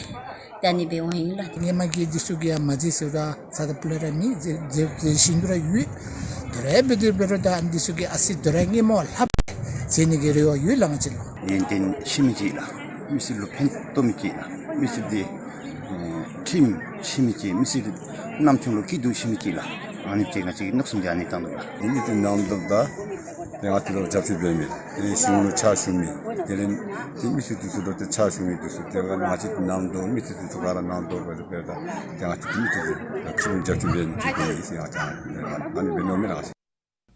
ད་ཨ་ནི་སྦེ་འོང་ཡི་ལགས། སྔོན་མ་གི་འདི་ཚུ་གིས་ཡང་མ་མཛད་ཟེར་ད་ས་ད་པུ་ལས་ར་མི་མཛད་མཛད་མཛད་བཞིན་དུ་ར་ཡོད། དོ་རུང་འབད་དེ་འབད་རུང་ད་འདི་ཚུ་གིས་ཨ་ཙི་དོ་རུང་སྔོན་མ་ལྷགཔ་མཛད་ནི་གི་རེ་བ་ཡོད་ལགས་ང་བཅས་ལུ། ཡོན་ཏན་ཤེས་མི་ཅིག་ལགས། མི་སེར་ལུ་ཕན་ཐོགས་མི་ཅིག་ལགས། མི་སེར་འདི་ཨེ་ཁྲིམས་ཤེས་མི་ཅིག་མི་སེར་རྣམ་ཅོག་ལུ་སྐྱིད་སྡུག་ཤེས་མི་ཅིག་ལགས། ཨ་ནི་ཅིག་ང་བཅས་ཀྱིས་མནོ་བསམ་ཅིག་ཨ་ནི་བཏང་འདུག་ལགས། མི་སེར་ནང་དོག་དང་ཏེ་ང་བཅས་ལུ་རྒྱབ་སྐྱོར་འབད་མི་ཏེ་གཞུང་ལུ་ཕྱག་ཞུ་མི་དེ་ལས་ཏེ་མི་སེར་འདི་ཚུ་ལུ་ཏེ་ཕྱག་ཞུ་མི་འདི་ཚུ་ཏེ་ང་བཅས་ནང་དོག་མི་སེར་འདི་ཚུ་ག་ར་ནང་དོག་སྦེ་འབད་ད་ཏེ་ང་བཅས་མི་སེར་འདི་ཚུ་ལུ་ཏེ་ཁྲིམས་རྒྱབ་སྐྱོར་འབད་ནི་ཅིག་དགོ་ཟེར་ང་བཅས་ཨ་ནི་སྦེ་མནོཝ་མས་ལགས།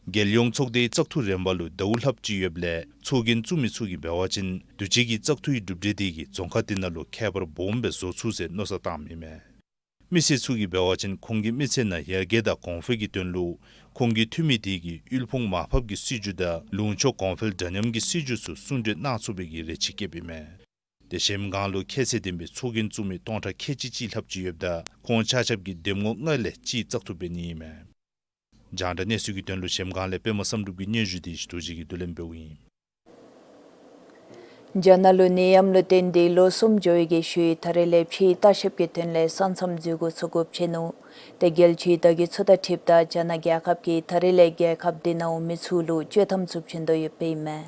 རྒྱལ་ཡོངས་ཚོགས་སྡེའི་བཙག་འཐུ་རན་པ་ལུ་ཟླཝ་ལྷགཔ་ཅིག་ཡོདཔ་ལས་ཚོགས་རྒྱན་བཙུགས་མི་ཚུ་གིས་འབད་བ་ཅིན་དུས་ཅི་གི་བཙག་འཐུའི་གྲུབ་འབྲས་དེ་གིས་རྫོང་ཁག་དེ་ནང་ལུ་ཁྱད་པར་སྦོམ་སྦེ་བཟོ་ཚུགས་ཟེར་མནོ་བསམ་བཏངམ་ཨིན་མས། མི་སེར་ཚུ་གིས་འབད་བ་ཅིན་ཁོང་གི་མི་ཚེ་ནང་ཡར་རྒྱས་དང་གོང་འཕེལ་གྱི་དོན་ལུ་ཁོང་གི་འཐུས་མི་དེ་གིས་དབུལ་ཕོངས་མར་ཕབ་ཀྱི་སྲིད་བྱུས་དང་ལུང་ཕྱོགས་གོང་འཕེལ་འདྲ་མཉམ་གྱི་སྲིད་བྱུས་ཚུ་གསུང་གྲོས་གནང་ཚུགས་པའི་གི་རེ་ཆེ་བསྐྱེདཔ་ཨིན་མས། ཏེ་གཞལམ་སྒང་ལུ་ཁྱད་ཚད་ལྡན་པའི་ཚོགས་རྒྱན་བཙུགས་མི་སྟོང་ཕྲག་ཁལ་གཅིག་ཅིག་ལྷགཔ་ཅིག་ཡོདཔ་ད་ཁོང་ཆ་ཁྱབ་ཀྱིས་འདེམས་ངོ་ལྔ་ལས་གཅིག་བཙག་འཐུ་འབད་ནི་ཨིན་མས། རྒྱང་བསྒྲགས་གནས་ཚུལ་གྱི་དོན་ལུ་གཞལམ་སྒང་ལས་པདྨ་བསམ་གྲུབ་ཀྱི་སྙན་ཞུ་དེ་ཞི་དོ་རྗེ་གིས་བསྡུ་ལེན་འབདཝ་ཨིན། རྒྱ་ནག་ལུ་ནད་ཡམས་ལུ་བརྟེན་ཏེ་ལོ་གསུམ་འགྱོ་བའི་གི་ཤུལ་ད་རེས་ལས་ཕྱིའི་ལྟ་བཤལཔ་གི་དོན་ལས་ས་མཚམས་འཛུལ་འགོ་ཚུགས་དགོཔ་ཆེ་ནུག། ཏེ་རྒྱལ་སྤྱིའི་བརྡ་བརྒྱུད་ཚུ་དང་འཁྲིལཝ་ད་རྒྱ་ནག་རྒྱལ་ཁབ་ཀྱིས་ད་རེས་ལས་རྒྱལ་ཁབ་དེ་ནང་མི་ཚུ་ལུ་བཅོས་ཐབས་ཚུ་བྱིན་དོ་ཡོདཔ་ཨིན་མས།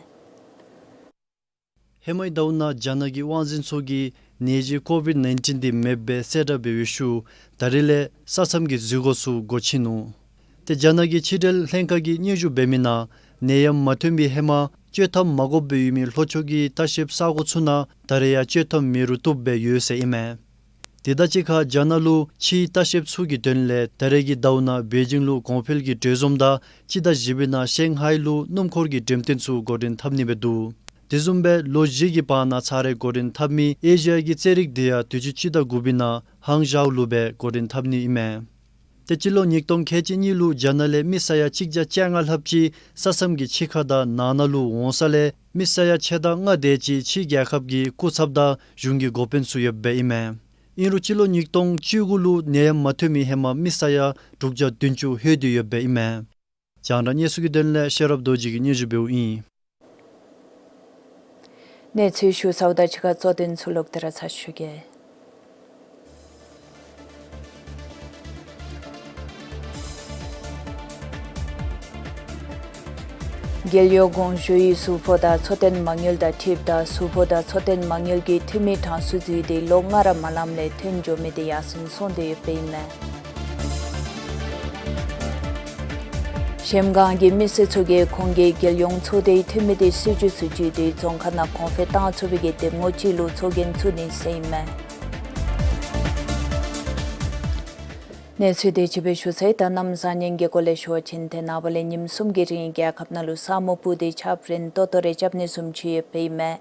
ཧེ་མའི་ཟླཝ་ནང་རྒྱ་ནག་གི་དབང་འཛིན་ཚོགས་ཀྱིས་ནད་གཞི་ཀོ་ཝིཌ་ནའིན་ཊིན་དེ་མེདཔ་སྦེ་གསལ་བསྒྲགས་འབད་བའི་ཤུལ་ད་རེས་ལས་ས་མཚམས་ཀྱི་འཛུལ་འགོ་ཚུ་འགོ་ཚུགས་ནུག། ཏེ་རྒྱ་ནག་གི་ཕྱི་འབྲེལ་ལྷན་ཁག་གིས་སྙན་ཞུ་འབད་མི་ནང་ནད་ཡམས་མ་ཐོན་པའི་ཧེ་མ་བཅོས་ཐབས་མ་དགོཔ་སྦེ་ཡོད་མི་ལྷོ་ཕྱོགས་ཀྱི་ལྟ་བཤལཔ་ས་གོ་ཚུ་ནང་ད་རེས་ཡང་བཅོས་ཐབས་མེད་རུང་བཏུབ་སྦེ་ཡོད་ཟེར་ཨིན་མས། དེ་དང་གཅིག་ཁར་རྒྱ་ནག་ལུ་ཕྱིའི་ལྟ་བཤལཔ་ཚུ་གི་དོན་ལས་ད་རེས་ཀྱི་ཟླཝ་ནང་པེ་ཅིང་ལུ་གོང་འཕེལ་གྱི་གྲོས་འཛོམས་དང་སྤྱི་ཟླ་བཞི་པའི་ནང་ཤང་ཧའི་ལུ་སྣུམ་འཁོར་གྱི་འགྲེམས་སྟོན་ཚུ་འགོ་འདྲེན་འཐབ་ནི་སྦེ་འདུག། དེ་བཟུམ་སྦེ་ལོ་བཞི་གི་བར་ན་ཚར་རེ་འགོ་འདྲེན་འཐབ་མི་ཨེ་ཤི་ཡ་གི་རྩེད་རིགས་དེ་ཡང་དུས་ཅི་སྤྱི་ཟླ་དགུ་པའི་ནང་ཧང་ཞའོ་ལུ་སྦེ་འགོ་འདྲེན་འཐབ་ནི་ཨིན་མས། ཏེ་སྤྱི་ལོ་ཉིས་སྟོང་ཁལ་གཅིག་གཉིས་ལུ་རྒྱ་ནག་ལས་མི་ས་ཡ་གཅིག་བརྒྱ་བཅོ་ལྔ་ལྷགཔ་ཅིག་ས་མཚམས་ཀྱི་ཕྱི་ཁ་དང་ནང་ན་ལུ་འོང་ས་ལས་མི་ས་ཡ་ཕྱེད་དང་ལྔ་དེ་ཅིག་ཕྱི་རྒྱལ་ཁབ་ཀྱི་སྐུ་ཚབ་དང་གཞུང་གི་འགོ་དཔོན་ཚུ་ཡོདཔ་ཨིན་མས། ཨིན་རུང་སྤྱི་ལོ་ཉིས་སྟོང་བཅུ་དགུ་ལུ་ནད་ཡམས་མ་ཐོན་མི་ཧེ་མ་མི་ས་ཡ་དྲུག་བརྒྱ་བདུན་ཅུ་ལྷོད་དེ་ཡོདཔ་ཨིན་མས། རྒྱང་བསྒྲགས་གནས་ཚུལ་གྱི་དོན་ལས་ཤེས་རབ་རྡོ་རྗེ་གིས་སྙན་ཞུ་འབདཝ་ཨིན། གནས་ཚུལ་ཞུ་ཚརཝ་དང་གཅིག་ཁར་གཙོ་དོན་ཚུ་ལོག་སྟེ་ར་ཚར་ཞུ་གེ། རྒྱལ་ཡོངས་གོང་ཞུ་ཡི་ཟུར་ཕོགས་དང་འཚོ་རྟེན་མ་དངུལ་དང་འཁྲིལཝ་ད་ཟུར་ཕོགས་དང་འཚོ་རྟེན་མ་དངུལ་གྱི་འཐུས་མི་གྲངས་སུ་འཛུལ་ཏེ་ལོ་ལྔ་ར་མ་ལངམ་ལས་ཐོན་འགྱོ་མི་དེ་ཡར་སེང་སོང་སྟེ་ཡོདཔ་ཨིན་མས། གཞལམ་སྒང་གི་མི་སེར་ཚུ་གིས་ཁོང་གིས་རྒྱལ་ཡོངས་ཚོགས་སྡེའི་འཐུས་མི་དེ་སྲིད་བྱུས་ཚུ་བརྒྱུད་དེ་རྫོང་ཁག་ནང་གོང་འཕེལ་བཏང་ཚུགས་པའི་གི་གདམ་ངོ་ཅིག་ལུ་ཚོགས་རྒྱན་བཙུགས་ནི་ཟེར་ཨིན་མས། གནས་ཚུལ་དེ་ཅིག་སྦེ་ཞུ་ཚར་ཡི། ད་གནམ་བཟང་ངན་གྱི་སྐོར་ལས་ཞུ་བ་ཅིན་ཏེ་ནངས་པ་ལས་ཉིནམ་གསུམ་གྱི་རིང་རྒྱལ་ཁབ་ནང་ལུ་ས་སྨུག་སྤུབས་ཏེ་ཆརཔ་རན་ཏོག་ཏོ་རེ་རྐྱབ་ནི་བཟུམ་ཅིག་ཡོདཔ་ཨིན་མས།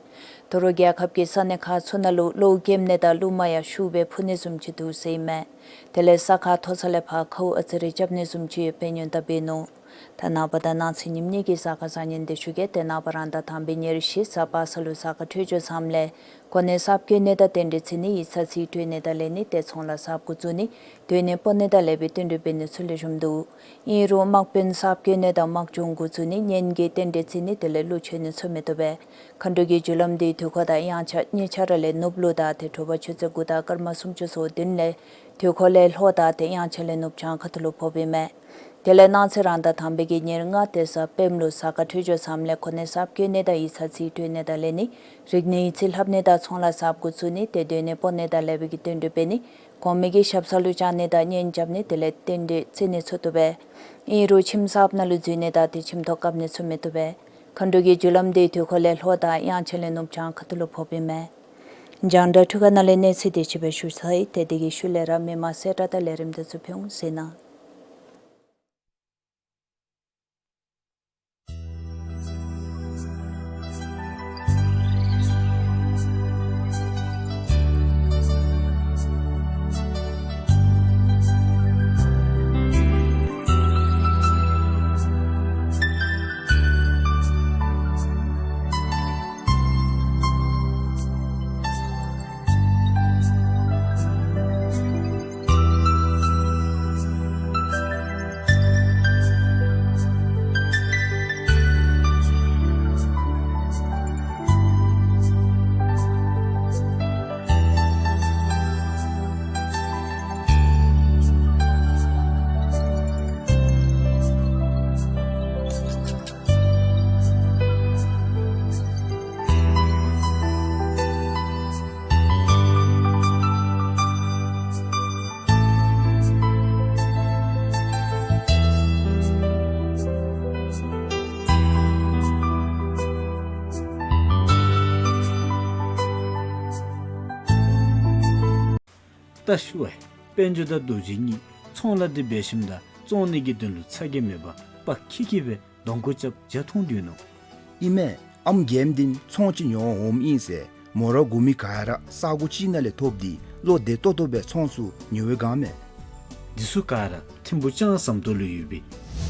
དོ་རུང་རྒྱལ་ཁབ་ཀྱི་ས་གནས་ཁག་ཚུ་ནང་ལུ་གློག་ཀེམ་ནི་དང་རླུང་མ་ཡང་ཤུགས་སྦེ་འཕུ་ནི་བཟུམ་ཅིག་འདུག་ཟེར་ཨིན་མས། དེ་ལས་ས་ཁ་མཐོ་ས་ལས་ཕར་ཁཝ་ཨ་ཙི་རེ་རྐྱབ་ནི་བཟུམ་ཅིག་ཡོདཔ་སྦེ་ཉེན་བརྡ་འབད་ནུག། ད་ནངས་པ་དང་གནངས་ཚེ་ཉིནམ་གཉིས་ཀྱི་གཟའ་སྐར་བཟང་ངན་དེ་ཞུ་གེ། ཏེ་ནངས་པ་རང་ཟླ་དང་པའི་ཉེར་བཞི་གཟའ་པ་སངས་ལུ་གཟའ་སྐར་འཕྲོད་སྦྱོར་བཟངམ་ལས་གོ་གནས་གསརཔ་བཀོད་ནི་དང་རྟེན་འབྲེལ་བརྩི་ནི་ཡིག་ཚང་རྩིས་སྤྲོད་ནི་དང་ལེན་ནི་ཏེ་ཚོང་ལཱ་གསརཔ་འགོ་བཙུགས་ནི་སྡོད་གནས་སྤོ་ནི་དང་ལེགས་པའི་བསྟུན་གྲོས་འབད་ནི་ཚུ་ལེགས་ཤོམ་འདུག། ཨིན་རུང་དམག་དཔོན་གསརཔ་བཀོད་ནི་དང་དམག་སྦྱོང་འགོ་བཙུགས་ནི་གཉེན་གྱི་རྟེན་འབྲེལ་བརྩི་ནི་དེ་ལས་གླུ་མཆོད་ནི་ཚུ་མི་བཏུབ་པས། མཁའ་འགྲོ་གི་རྒྱུ་ལམ་དེ་དུས་འཁོར་དང་དབྱངས་འཆར་གཉིས་ཆ་ར་ལས་ནུབ་ལུ་དང་ཏེ་དྲོ་པ་ཆུ་ཚོད་དགུ་དང་སྐར་མ་སུམ་ཅུ་སོ་བདུན་ལས་དུས་འཁོར་ལས་ལྷོ་དང་ཏེ་དབྱངས་འཆར་ལས་ནུབ་བྱང་ཁ་ཐུག་ལུ་ཕོགཔ་ཨིན་མས། དེ་ལས་གནངས་ཚེ་རང་ཟླ་དང་པའི་གི་ཉེར་ལྔ་ཏེ་གཟའ་སྤེནམ་ལུ་གཟའ་སྐར་འཕྲོད་སྦྱོར་བཟངམ་ལས་གོ་གནས་གསརཔ་བཀོད་ནི་དང་ཡིག་ཚང་རྩིས་སྤྲོད་ནི་དང་ལེན་ནི་རིག་གནས་ཡིག་རྩིས་ལྷབ་ནི་དང་ཚོང་ལཱ་གསརཔ་འགོ་བཙུགས་ནི་ཏེ་སྡོད་གནས་སྤོ་ནི་དང་ལེགས་པའི་གི་བསྟུན་གྲོས་འབད་ནི་གོང་མའི་གི་ཞབས་ས་ལུ་བཅར་ནི་དང་གཉེན་རྐྱབ་ནི་དེ་ལས་རྟེན་འབྲེལ་བརྩི་ནི་ཚུ་བཏུབ་པས། ཨིན་རུང་ཁྱིམ་གསརཔ་ནང་ལུ་འཛུལ་ནི་དང་ཏེ་ཁྱིམ་ཐོག་བཀབ་ནི་ཚུ་མི་བཏུབ་པས། མཁའ་འགྲོ་གི་རྒྱུ་ལམ་དེ་དུས་འཁོར་ལས་ལྷོ་དང་དབྱངས་འཆར་ལས་ནུབ་བྱང་ཁ་ཐུག་ལུ་ཕོགཔ་ཨིན་མས། རྒྱང་བསྒྲགས་འཕྲུལ་ཁང་ནང་ལས་གནས་ཚུལ་དེ་ཅིག་སྦེ་ཞུ་ཚར་ཡི། ཏེ་དེ་གི་ཤུལ་ལས་ར་མི་མང་གསལ་བསྒྲགས་དང་ལས་རིམ་དེ་ཚུ་ཕུལ་འོང་ཟེར་ན། ད་ཞུ་བ་ཡི། དཔལ་འབྱོར་དང་རྡོ་རྗེ་གཉིས་ཚོང་ལཱ་འདི་འབད་ཞིནམ་ད་བཙོང་ནི་གི་དོན་ལུ་ཚ་གྱང་མེད་པར་དཔའ་ཁི་ཁི་སྦེ་གདོང་ཁར་རྐྱབ་ཇ་འཐུང་སྡོད་ནུག། ཨིན་མས། ཨམ་རྒནམ་འདི་ཚོང་ཅིག་ཉོ་འོངམ་ཨིན་ཟེར་མོ་ར་གོ་མི་ག་ར་ས་གོ་ཅིག་ནང་ལས་ཐོབ་སྟེ་བློ་བདེ་ཏོག་ཏོ་སྦེ་ཚོང་ཚུ་ཉོ་བའི་སྒང་མས། འདི་ཚུ་ག་ར་ཐིམ་ཕུ་ལྕང་ཟམ་ཏོག་ལུ་ཡོད་པའི་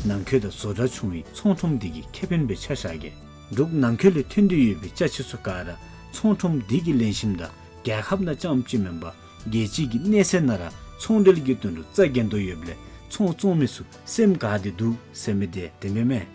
ནང་འཁོད་དང་བཟོ་གྲྭ་ཆུང་བའི་ཚོང་ཁྲོམ་འདི་གི་ཁེ་ཕན་སྦེ་ཆ་བཞག་གེ། འབྲུག་ནང་འཁོད་ལས་ཐོན་ཏེ་ཡོད་པའི་ཅ་ཆས་ཚུ་ག་ར་ཚོང་ཁྲོམ་འདི་གིས་ལེན་ཞིནམ་ད་རྒྱལ་ཁབ་ནང་རྐྱངམ་ཅིག་མེན་པར་རྒྱལ་སྤྱི་གི་གནས་ཚད་ནང་ར་ཚོང་འབྲེལ་གྱི་དོན་ལུ་རྩ་འགེངས་དོ་ཡོདཔ་ལས་ཚོང་བཙོང་མི་ཚུ་སེམས་དགའ་སྟེ་འདུག་ཟེར་མི་དེ་དེ་སྦེ་མས།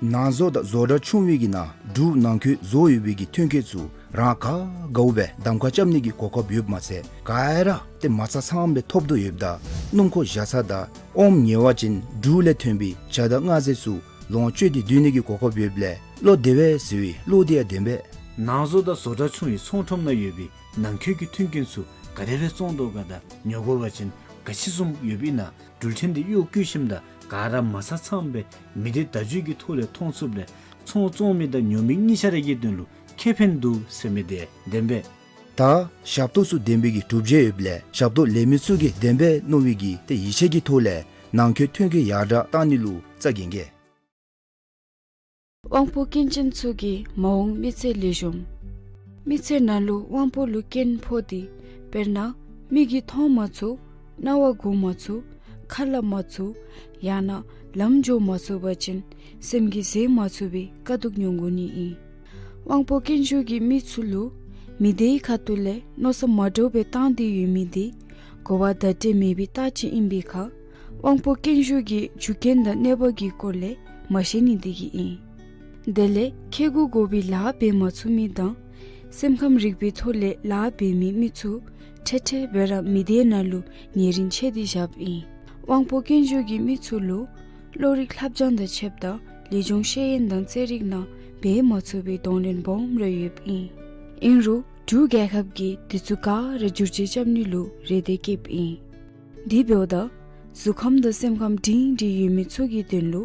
ནང་བཟོ་དང་བཟོ་གྲྭ་ཆུང་བའི་གི་ནང་འབྲུག་ནང་འཁོད་བཟོ་ཡོད་པའི་གི་ཐོན་སྐྱེད་ཚུ་ རང་ག་དགའཝ་སྦེ་གདམ་ཁ་རྐྱབ་ནི་གི་གོ་སྐབས་ཡོདཔ་མ་ཚད་ག་ར་ཏེ་མ་རྩ་ཚངམ་སྦེ་ཐོབ་དོ་ཡོདཔ་ད་སྣུམ་འཁོར་བཞག་ས་དང་ཨོམ་ཉེ་བ་ཅིན་འབྲུག་ལས་ཐོན་པའི་ཇ་དང་མངར་ཟས་ཚུ་ལོངས་སྤྱོད་དེ་སྡོད་ནི་གི་གོ་སྐབས་ཡོདཔ་ལས་བློ་བདེ་བས་ཟེར་བའི་བློ་བདེ་ཡང་བདེན་པས། ནང་བཟོ་དང་བཟོ་གྲྭ་ཆུང་བའི་ཚོང་ཁྲོམ་ནང་ཡོད་པའི་ནང་འཁོད་ཀྱི་མཐུན་རྐྱེན་ཚུ་ག་དེ་སྦེ་བཙོང་དོ་ག་དང་ཉོ་དགོ་པ་ཅིན་ག་ཅི་བཟུམ་ཡོདཔ་ཨིན་ན་འགྲུལ་འཕྲིན་དེ་གཡོག་བཀོལ་ཞིནམ་ད་ག་ར་མ་རྩ་ཚངམ་སྦེ་མི་སྡེ་བརྡ་བརྒྱུད་ཀྱི་ཐོག་ལས་མཐོང་ཚུགསཔ་ལས་ཚོང་བཙོང་མི་དང་ཉོ་མི་གཉིས་ཆ་ར་གི་དོན་ལུ་ཁེ་ཕན་འདུག་ཟེར་མི་དེ་བདེན་པས། ད་ཞབས་ཏོག་ཚུ་བདེན་པའི་གི་གྲུབ་འབྲས་ཡོདཔ་ལས་ཞབས་ཏོག་ལེན་མི་ཚུ་གིས་བདེན་པས་མནོ་བའི་གི་ཏེ་ཡིད་ཆེས་ཀྱི་ཐོག་ལས་ནང་འཁོད་མཐུན་རྐྱེན་ཡར་དྲག་བཏང་ནི་ལུ་རྩ་འགེངས་གེ། དབང་པོ་སྐྱོན་ཅན་ཚུ་གི་མ་འོངས་མི་ཚེ་ལེགས་ཤོམ། མི་ཚེ་ནང་ལུ་དབང་པོ་ལུ་སྐྱོན་ཕོག་སྟེ་དཔེར་ན་མིག་གིས་མཐོང་མ་ཚུགས། རྣ་བ་གོ་མ་ཚུགས། ཁ་སླབ་མ་ཚུགས། ཡང་ན་ལམ་འགྱོ་མ་ཚུགས་པ་ཅིན་སེམས་ཀྱིས་བཟོད་མ་ཚུགས་པའི་དཀའ་སྡུག་མྱོང་དགོ་ནི་ཨིན། དབང་པོ་སྐྱོན་ཤོས་ཀྱི་མི་ཚུ་ལུ་མི་སྡེའི་ཁ་ཐུག་ལས་མནོ་བསམ་མ་འདྲཝ་སྦེ་བཏང་སྟེ་ཡོད་མི་དེ་གོ་བ་བརྡ་སྤྲོད་མེད་པའི་རྟགས་ཅིག་ཨིན་པའི་ཁར་དབང་པོ་སྐྱོན་ཤོས་ཀྱི་རྒྱུ་རྐྱེན་དང་གནོད་པ་གི་སྐོར་ལས་མ་ཤེས་ནི་དེ་གིས་ཨིན། དེ་ལས་ཁེ་གུ་དགོ་པའི་ལཱ་འབད་མ་ཚུགས་མི་དང་སེམས་ཁམས་རིག་པའི་ཐོག་ལས་ལཱ་འབད་མི་མི་ཚུ་ཁྲེ་ཁྲེ་སྦེ་ར་མི་སྡེ་ནང་ལུ་ཉེ་རིང་ཆད་དེ་བཞགཔ་ཨིན། དབང་པོ་སྐྱོན་ཤོས་ཀྱི་མི་ཚུ་ལུ་བློ་རིག་ལྷབ་སྦྱང་དང་ཕྱདཔ་ད་ལུས་སྦྱོང་ཤེས་ཡོན་དང་རྩེད་རིགས་ནང་འབད་མ་ཚུགས་པའི་གདོང་ལེན་སྦོམ་ར་ཡོདཔ་ཨིན། ཨིན་རུང་འབྲུག་རྒྱལ་ཁབ་ཀྱིས་དེ་ཚུ་ག་ར་བསྒྱུར་བཅོས་རྐྱབ་ནི་ལུ་རེ་འདོད་བསྐྱེདཔ་ཨིན། དེ་འབདཝ་ད་གཟུགས་ཁམས་དང་སེམས་ཁམས་སྒྲིང་སྒྲིང་ཡོད་མི་ཚུ་གི་དོན་ལུ་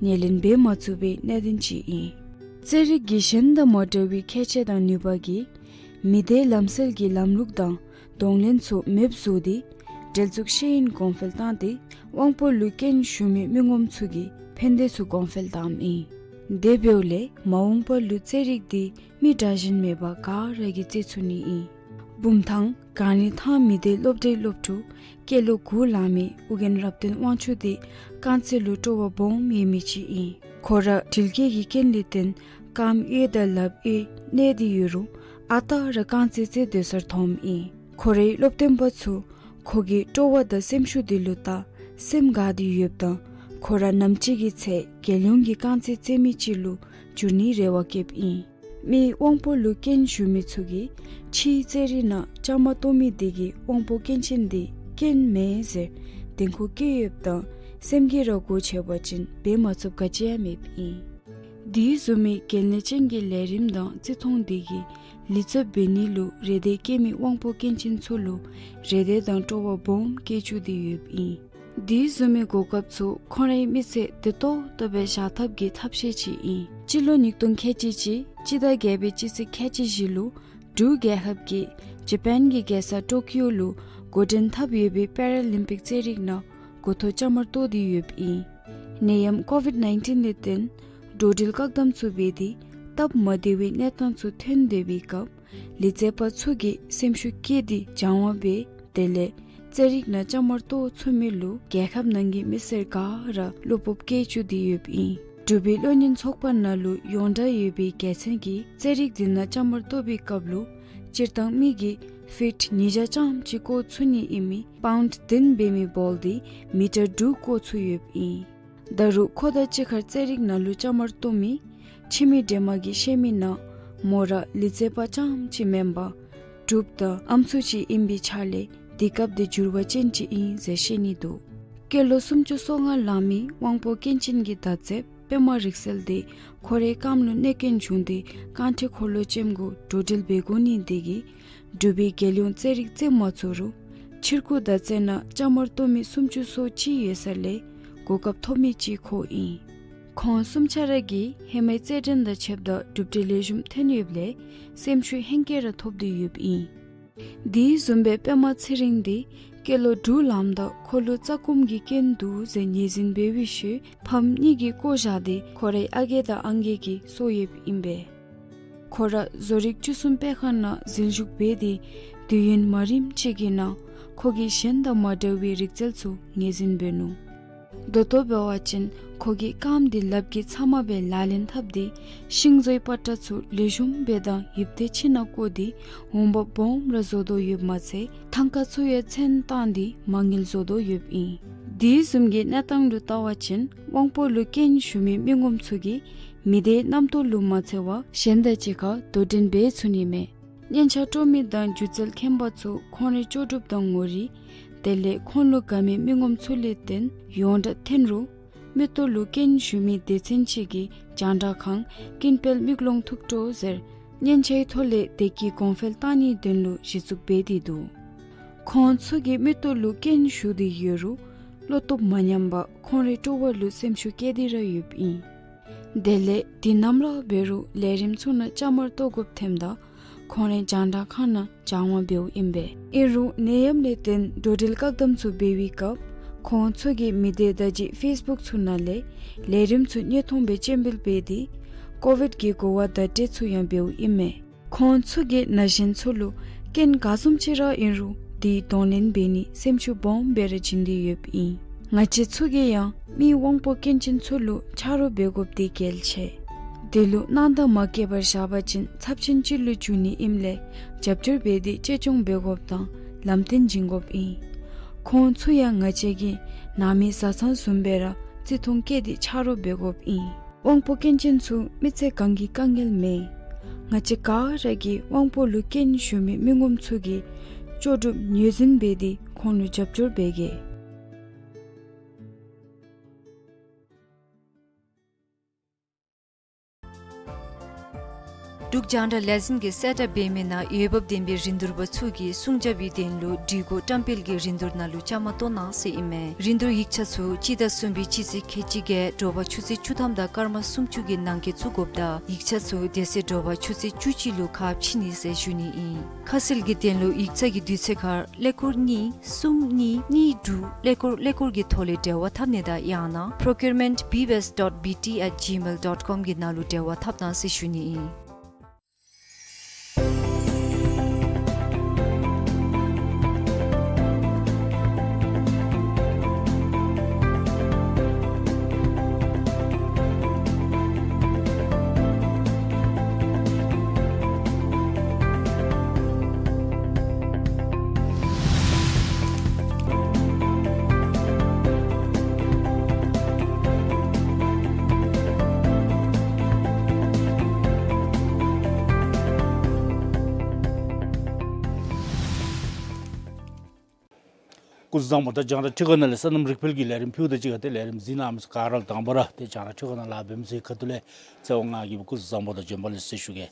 ཉེར་ལེན་འབད་མ་ཚུགས་པའི་གནད་དོན་ཅིག་ཨིན། རྩེད་རིགས་ཀྱི་གཞན་དང་མ་འདྲ་བའི་ཁྱད་ཆོས་དང་ནུས་པ་གིས་མི་སྡེའི་ལམ་སྲོལ་གྱི་ལམ་ལུགས་དང་གདོང་ལེན་ཚུ་མེདཔ་བཟོ་སྟེ་འབྲེལ་འཛུགས་ཤེས་ཡོན་གོང་འཕེལ་བཏང་སྟེ་དབང་པོ་ལུ་སྐྱོན་ཞུགས་མི་མི་ངོམ་ཚུ་གི་ཕན་བདེ་ཚུ་གོང་འཕེལ་བཏངམ་ཨིན། དེ་འབདཝ་ལས་མ་འོངས་པ་ལུ་རྩེད་རིགས་དེ་མི་དྲག་ཞན་མེད་པར་ག་ར་གིས་རྩེད་ཚུགས་ནི་ཨིན། བུམ་ཐང་གངས་རི་ཐང་མི་སྡེའི་སློབ་གྲྭའི་སློབ་ཕྲུག་སྐྱེས་ལོ་དགུ་ལང་མི་ཨོ་རྒྱན་རབ་བརྟན་དབང་ཕྱུག་དེ་རྐང་རྩེད་ལུ་སྤྲོ་བ་སྦོམ་ཡོད་མི་ཅིག་ཨིན། ཁོ་ར་དྲིལ་སྐྱེས་ཀྱི་རྐྱེན་ལས་བརྟེན་རྐངམ་གཡས་དང་ལགཔ་གཡས་གནད་དེ་ཡོད་རུང་ཨ་རྟག་ར་རྐང་རྩེད་རྩེད་སྡོད་སར་འཐོནམ་ཨིན། ཁོ་རའི་སློབ་སྟོན་པ་ཚུ་ཁོ་གི་སྤྲོ་བ་དང་སེམས་ཤུགས་དེ་ལུ་བལྟ་སེམས་དགའ་སྟེ་ཡོདཔ་ད་ཁོ་ར་ནམ་ཅིག་གི་ཚེ་རྒྱལ་ཡོངས་ཀྱི་རྐང་རྩེད་རྩེད་མི་ཅིག་ལུ་འགྱུར་ནིའི་རེ་བ་བསྐྱེདཔ་ཨིན། མི་དབང་པོ་ལུ་སྐྱོན་ཞུགས་མི་ཚུ་གིས་ཕྱིའི་རྩེད་རིགས་ནང་བཅའ་མར་གཏོགས་མི་དེ་གིས་དབང་པོ་སྐྱོན་ཅན་དེ་སྐྱོན་མེན་ཟེར་དྲན་ཁུག་བསྐྱེད་ཡོདཔ་ད་སེམས་ཀྱིས་ར་སྒོ་ཕྱེ་བ་ཅིན་འབད་མ་ཚུགསཔ་ག་ཅི་ཡང་མེདཔ་ཨིན། དེ་བཟུམ་མའི་གལ་གནད་ཅན་གྱི་ལས་རིམ་དང་བརྩི་མཐོང་དེ་གིས་ལུས་རྩལཔ་འབད་ནི་ལུ་རེ་འདོད་བསྐྱེད་མི་དབང་པོ་སྐྱོན་ཅན་ཚུ་ལུ་རེ་འདོད་དང་སྤྲོ་བ་སྦོམ་བསྐྱེད་བཅུག་སྟེ་ཡོདཔ་ཨིན། དེ་བཟུམ་མའི་གོ་སྐབས་ཚུ་ཁོང་རའི་མི་ཚེ་བདེ་ཏོག་ཏོ་སྦེ་བཞག་ཐབས་ཀྱི་ཐབས་ཤེས་ཅིག་ཨིན། སྤྱི་ལོ་ཉིས་སྟོང་ཁལ་གཅིག་གཅིག་སྤྱི་ཟླ་བརྒྱད་པའི་སྤྱི་ཚེས་ཁལ་གཅིག་བཞི་ལུ་འབྲུག་རྒྱལ་ཁབ་ཀྱིས་ཇ་པཱན་གྱི་རྒྱལ་ས་ཊོ་ཀིའོ་ལུ་འགོ་འདྲེན་འཐབ་ཡོད་པའི་པེ་ར་ལིམ་པིག་རྩེད་རིགས་ནང་འགོ་ཐོག་བཅའ་མར་གཏོགས་ཏེ་ཡོདཔ་ཨིན། ནད་ཡམས་ཀོ་བིཌ་ནའིན་ཊིན་ལས་བརྟེན་འགྲོ་འགྲུལ་བཀག་དམ་ཚུ་འབད་དེ་སྟབས་མ་བདེ་བའི་གནས་སྟངས་ཚུ་ཐོན་སྡོད་པའི་སྐབས་ལུས་རྩལཔ་ཚུ་གིས་སེམས་ཤུགས་བསྐྱེད་དེ་སྦྱང་བ་འབད་དེ་ལས་རྩེད་རིགས་ནང་བཅའ་མར་གཏོགས་ཚུགས་མི་ལུ་རྒྱལ་ཁབ་ནང་གི་མི་སེར་ག་ར་བློ་སྤོབས་བསྐྱེད་བཅུག་སྟེ་ཡོདཔ་ཨིན། འབྲུག་པའི་བློ་གཉེར་ཚོགས་པ་ནང་ལུ་ཡོངས་གྲགས་ཡོད་པའི་རྒྱལ་མཚན་གྱིས་རྩེད་རིགས་དེ་ནང་བཅའ་མར་གཏོགས་པའི་སྐབས་ལུ་སྤྱིར་བཏང་མི་གིས་ཕིཊ་ཉིས་བརྒྱ་ཙམ་ཅིག་བཀོག་ཚུགས་ནི་ཨིན་མི་པའུནཌ་བདུན་འབད་མི་བཱོལ་དེ་མི་ཊར་དྲུག་བཀོག་ཚུགས་ཡོདཔ་ཨིན། ད་རུང་ཁོ་དང་གཅིག་ཁར་རྩེད་རིགས་ནང་ལུ་བཅའ་མར་གཏོགས་མི་ཁྱིམ་མི་འདྲེས་མ་གིས་བཤད་མི་ནང་མོ་ར་ལུས་རྩལཔ་རྐྱངམ་ཅིག་མེན་པར་འབྲུགཔ་དང་ཨམ་སྲུ་ཅིག་ཨིན་པའི་ཆ་ལས་དེ་སྐབས་དེ་འགྱུར་བ་ཅན་ཅིག་ཨིན་ཟེར་བཤད་ནི་འདུག། སྐྱེས་ལོ་སུམ་ཅུ་སོ་ལྔ་ལང་མི་དབང་པོ་སྐྱོན་ཅན་གྱི་མདའ་རྩེདཔ་པདྨ་རིག་གསལ་དེ་ཁོ་རའི་རྐངམ་ལུ་གནོད་སྐྱོན་བྱུང་སྟེ་རྐང་ཁྲི་འཁོར་ལོ་ཅནམ་གུ་འགྲོ་འགྲུལ་འབད་དགོ་ནི་དེ་གིས་འབྲུག་པའི་རྒྱལ་ཡོངས་རྩེད་རིགས་རྩེད་མ་ཚུགས་རུང་ཕྱིར་འགྱུར་མདའ་རྩེད་ནང་བཅའ་མར་གཏོགས་མི་སུམ་ཅུ་སོ་གཅིག་ཡོད་ས་ལས་གོ་སྐབས་ཐོབ་མི་ཅིག་ཁོ་ཨིན། ཁོང་གསུམ་ཆ་ར་གིས་ཧེ་མའི་རྩེད་འགྲན་དང་ཕྱདཔ་ད་གྲུབ་འབྲས་ལེགས་ཤོམ་ཐོན་ཡོདཔ་ལས་སེམས་ཤུགས་ཧེང་སྐལ་ར་ཐོབ་སྟེ་ཡོདཔ་ཨིན། དེ་བཟུམ་སྦེ་པདྨ་ཚེ་རིང་དེ་སྐྱེས་ལོ་དྲུག་ལངམ་ད་ཁོ་ལུ་རྩ་སྐོམ་གྱི་སྐྱོན་འདུག་ཟེར་ངོས་འཛིན་འབད་བའི་ཤུལ་ཕམ་གཉིས་ཀྱིས་བཀོ་བཞག་སྟེ་ཁོ་རའི་ཨ་རྒས་དང་ཨང་རྒས་ཀྱིས་གསོ་ཡོདཔ་ཨིན་པས། ཁོ་ར་བཟོ་རིག་བཅུ་གསུམ་དཔེ་ཁང་ནང་འཛུལ་ཞུགས་འབད་དེ་དུས་ཡུན་མ་རིངམ་ཅིག་གི་ནང་ཁོ་གིས་གཞན་དང་མ་འདྲ་བའི་རིག་རྩལ་ཚུ་ངོས་འཛིན་འབད་ནུག། ད་ལྟོ་འབད་བ་ཅིན་ཁོ་གི་རྐངམ་དེ་ལགཔ་གིས་ཚབ་མ་སྦེ་ལག་ལེན་འཐབ་སྟེ་ཤིང་བཟོའི་པ་ཏྲ་ཚུ་ལེགས་ཤོམ་སྦེ་དང་ཡིབ་ཏེ་ཕྱི་ནང་བཀོ་སྟེ་འོང་འབབ་སྦོམ་ར་བཟོ་དོ་ཡོདཔ་མ་ཚད་ཐང་ཀ་ཚུ་ཡང་ཚོན་བཏང་སྟེ་མ་དངུལ་བཟོ་དོ་ཡོདཔ་ཨིན། དེ་བཟུམ་གྱི་གནས་སྟངས་ལུ་བལྟ་བ་ཅིན་དབང་པོ་ལུ་སྐྱོན་ཞུགས་མི་མི་ངོམ་ཚུ་གིས་ མི་སྡེ་རྣམ་རྟོག་ལུ་མ་འཚེར་བར་གཞན་དང་གཅིག་ཁར་དོ་འགྲན་འབད་ཚུགས་ནི་མས། སྙན་ཆ་དཀྲོག་མི་དང་སྒྱུ་རྩལ་མཁན་པ་ཚུ་ཁོང་རའི་ལྕོགས་གྲུབ་དང་ངོ་རིས་དེ་ལས་ཁོང་ལུ་དགའ་མི་མི་ངོམ་ཚུ་ལས་བརྟེན་ཡོངས་གྲགས་འཐོན་རུང་མིག་ཏོ་ལུ་རྐྱེན་ཞུགས་མི་སྡེ་ཚན་ཅིག་གིས་རྒྱང་བསྒྲགས་ཁང་ཀུན་དཔལ་མིག་ལོང་ཐུགས་སྤྲོ་ཟེར་སྙན་ཆའི་ཐོག་ལས་བདེ་སྐྱིད་གོང་འཕེལ་བཏང་ནིའི་དོན་ལུ་གཞི་བཙུགས་འབད་དེ་འདུག། ཁོང་ཚུ་གི་མིག་ཏོ་ལུ་རྐྱེན་ཞུགས་ཏེ་ཡོད་རུང་བློ་སྟོབས་མ་ཉམས་པར་ཁོང་རའི་སྤྲོ་བ་ལུ་སེམས་ཤུགས་བསྐྱེད་དེ་ར་ཡོདཔ་ཨིན། དེ་ལས་དུས་ནམ་ར་འབད་རུང་ལས་རིམ་ཚུ་ནང་བཅའ་མར་གཏོགས་དགོཔ་ཐོནམ་ད་ཁོང་རའི་རྒྱང་བསྒྲགས་ཁང་ནང་སྦྱང་བ་འབདཝ་ཨིན་པས། ཨིན་རུང་ནད་ཡམས་ལས་བརྟེན་འགྲོ་འགྲུལ་བཀག་དམ་ཚུ་འབད་བའི་སྐབས་ཁོང་ཚུ་གིས་མི་སྡེ་དང་གཅིག་ཕེསི་བུཀ་ཚུ་ནང་ལས་ལས་རིམ་ཚུ་དངོས་མཐོང་སྦེ་སྤྱན་འབུལ་འབད་དེ་ཀོ་ཝིཌ་གི་གོ་བ་བརྡ་སྤྲོད་ཚུ་ཡང་འབདཝ་ཨིན་མས། ཁོང་ཚུ་གིས་ན་གཞོན་ཚུ་ལུ་རྐྱེན་ག་བཟུམ་ཅིག་ར་ཨིན་རུང་དེ་གདོང་ལེན་འབད་ནི་སེམས་ཤུགས་སྦོམ་སྦེ་ར་བྱིན་ཏེ་ཡོདཔ་ཨིན། ང་བཅས་ཚུ་གིས་ཡང་མི་དབང་པོ་སྐྱོན་ཅན་ཚུ་ལུ་ཆ་རོགས་འབད་དགོཔ་དེ་གལ་ཆེ། དེ་ལུ་སྣང་དག་མ་བསྐྱེད་པར་བཞག་པ་ཅིན་ཚབས་ཆེན་ཅིག་ལུ་འགྱུར་ནི་ཨིནམ་ལས་རྒྱབ་སྐྱོར་འབད་དེ་གཅེས་སྐྱོང་འབད་དགོཔ་དང་ལམ་སྟོན་བྱིན་དགོཔ་ཨིན། ཁོང་ཚུ་ཡང་ང་བཅས་ཀྱི་ནང་མི་བཟའ་ཚང་བཟུམ་སྦེ་ར་བརྩི་མཐོང་བསྐྱེད་དེ་ཆ་རོགས་འབད་དགོཔ་ཨིན། དབང་པོ་སྐྱོན་ཅན་ཚུ་མི་ཚེ་གང་གི་དཀའ་ངལ་མེད། ང་བཅས་ག་ར་གིས་དབང་པོ་ལུ་རྐྱེན་ཞུགས་མི་མི་ངོམ་ཚུ་གི་ལྕོགས་གྲུབ་ངོས་འཛིན་འབད་དེ་ཁོང་ལུ་རྒྱབ་སྐྱོར་འབད་གེ། འབྲུག་རྒྱང་བསྒྲགས་ལས་འཛིན་གྱིས་གསལ་བསྒྲགས་འབད་མི་ནང་འོས་འབབ་ལྡན་པའི་རིན་བསྡུར་པ་ཚུ་གིས་སྲུང་སྐྱོབ་པའི་དོན་ལུ་སྒྲིག་གོ་བཀྲམ་སྤེལ་གྱི་རིན་བསྡུར་ནང་ལུ་བཅའ་མར་གཏོགས་གནང་ཟེར་ཨིན་མས། རིན་བསྡུར་ཡིག་ཆ་ཚུ་སྤྱི་ཟླ་གསུམ་པའི་སྤྱི་ཚེས་ཁལ་གཅིག་བརྒྱད་དྲོ་པ་ཆུ་ཚོད་བཅུ་ཐམ་དང་སྐར་མ་སུམ་ཅུ་གི་ནང་འཁོད་བཙུགས་དགོཔ་དང་ཡིག་ཆ་ཚུ་དེ་ཚེ་དྲོ་པ་ཆུ་ཚོད་བཅུ་གཅིག་ལུ་ཁ་ཕྱེ་ནི་ཟེར་ཞུ་ནི་ཨིན། ཁ་གསལ་གྱི་དོན་ལུ་ཡིག་ཆ་གི་དུས་ཚོད་ཁར་ཀླད་ཀོར་གཉིས་གསུམ་གཉིས་གཉིས་དྲུག་ཀླད་ཀོར་ཀླད་ཀོར་གྱི་ཐོག་ལས་འབྲེལ་བ་འཐབ་ནི་དང་ཡང་ན་procurement B B S dot B T at gmail dot com གི་ནང་ལུ་འབྲེལ་བ་འཐབ་གནང་ཟེར་ཞུ་ནི་ཨིན། སྐུ་གཟུགས་བཟང་པོ། ད་རྒྱང་བསྒྲགས་ཁྲི་ཀ་ནང་ལས་སོ་ནམ་རིག་འཕེལ་གྱི་ལས་རིམ་ཕུལཝ་ད་གཅིག་ཁར་ཏེ་ལས་རིམ་གཟིགས་གནང་མི་ཚུ་ག་ར་ལུ་དང་པ་ར་ཏེ་རྒྱང་བསྒྲགས་ཁྲི་ཀ་ནང་ལཱ་འབད་མི་ཚུ་གི་ཁ་ཐུག་ལས་ཚེ་དབང་ང་གིས་སྐུ་གཟུགས་བཟང་པོ་དང་བྱོན་པ་ལེགས་ཟེར་ཞུ་གེ།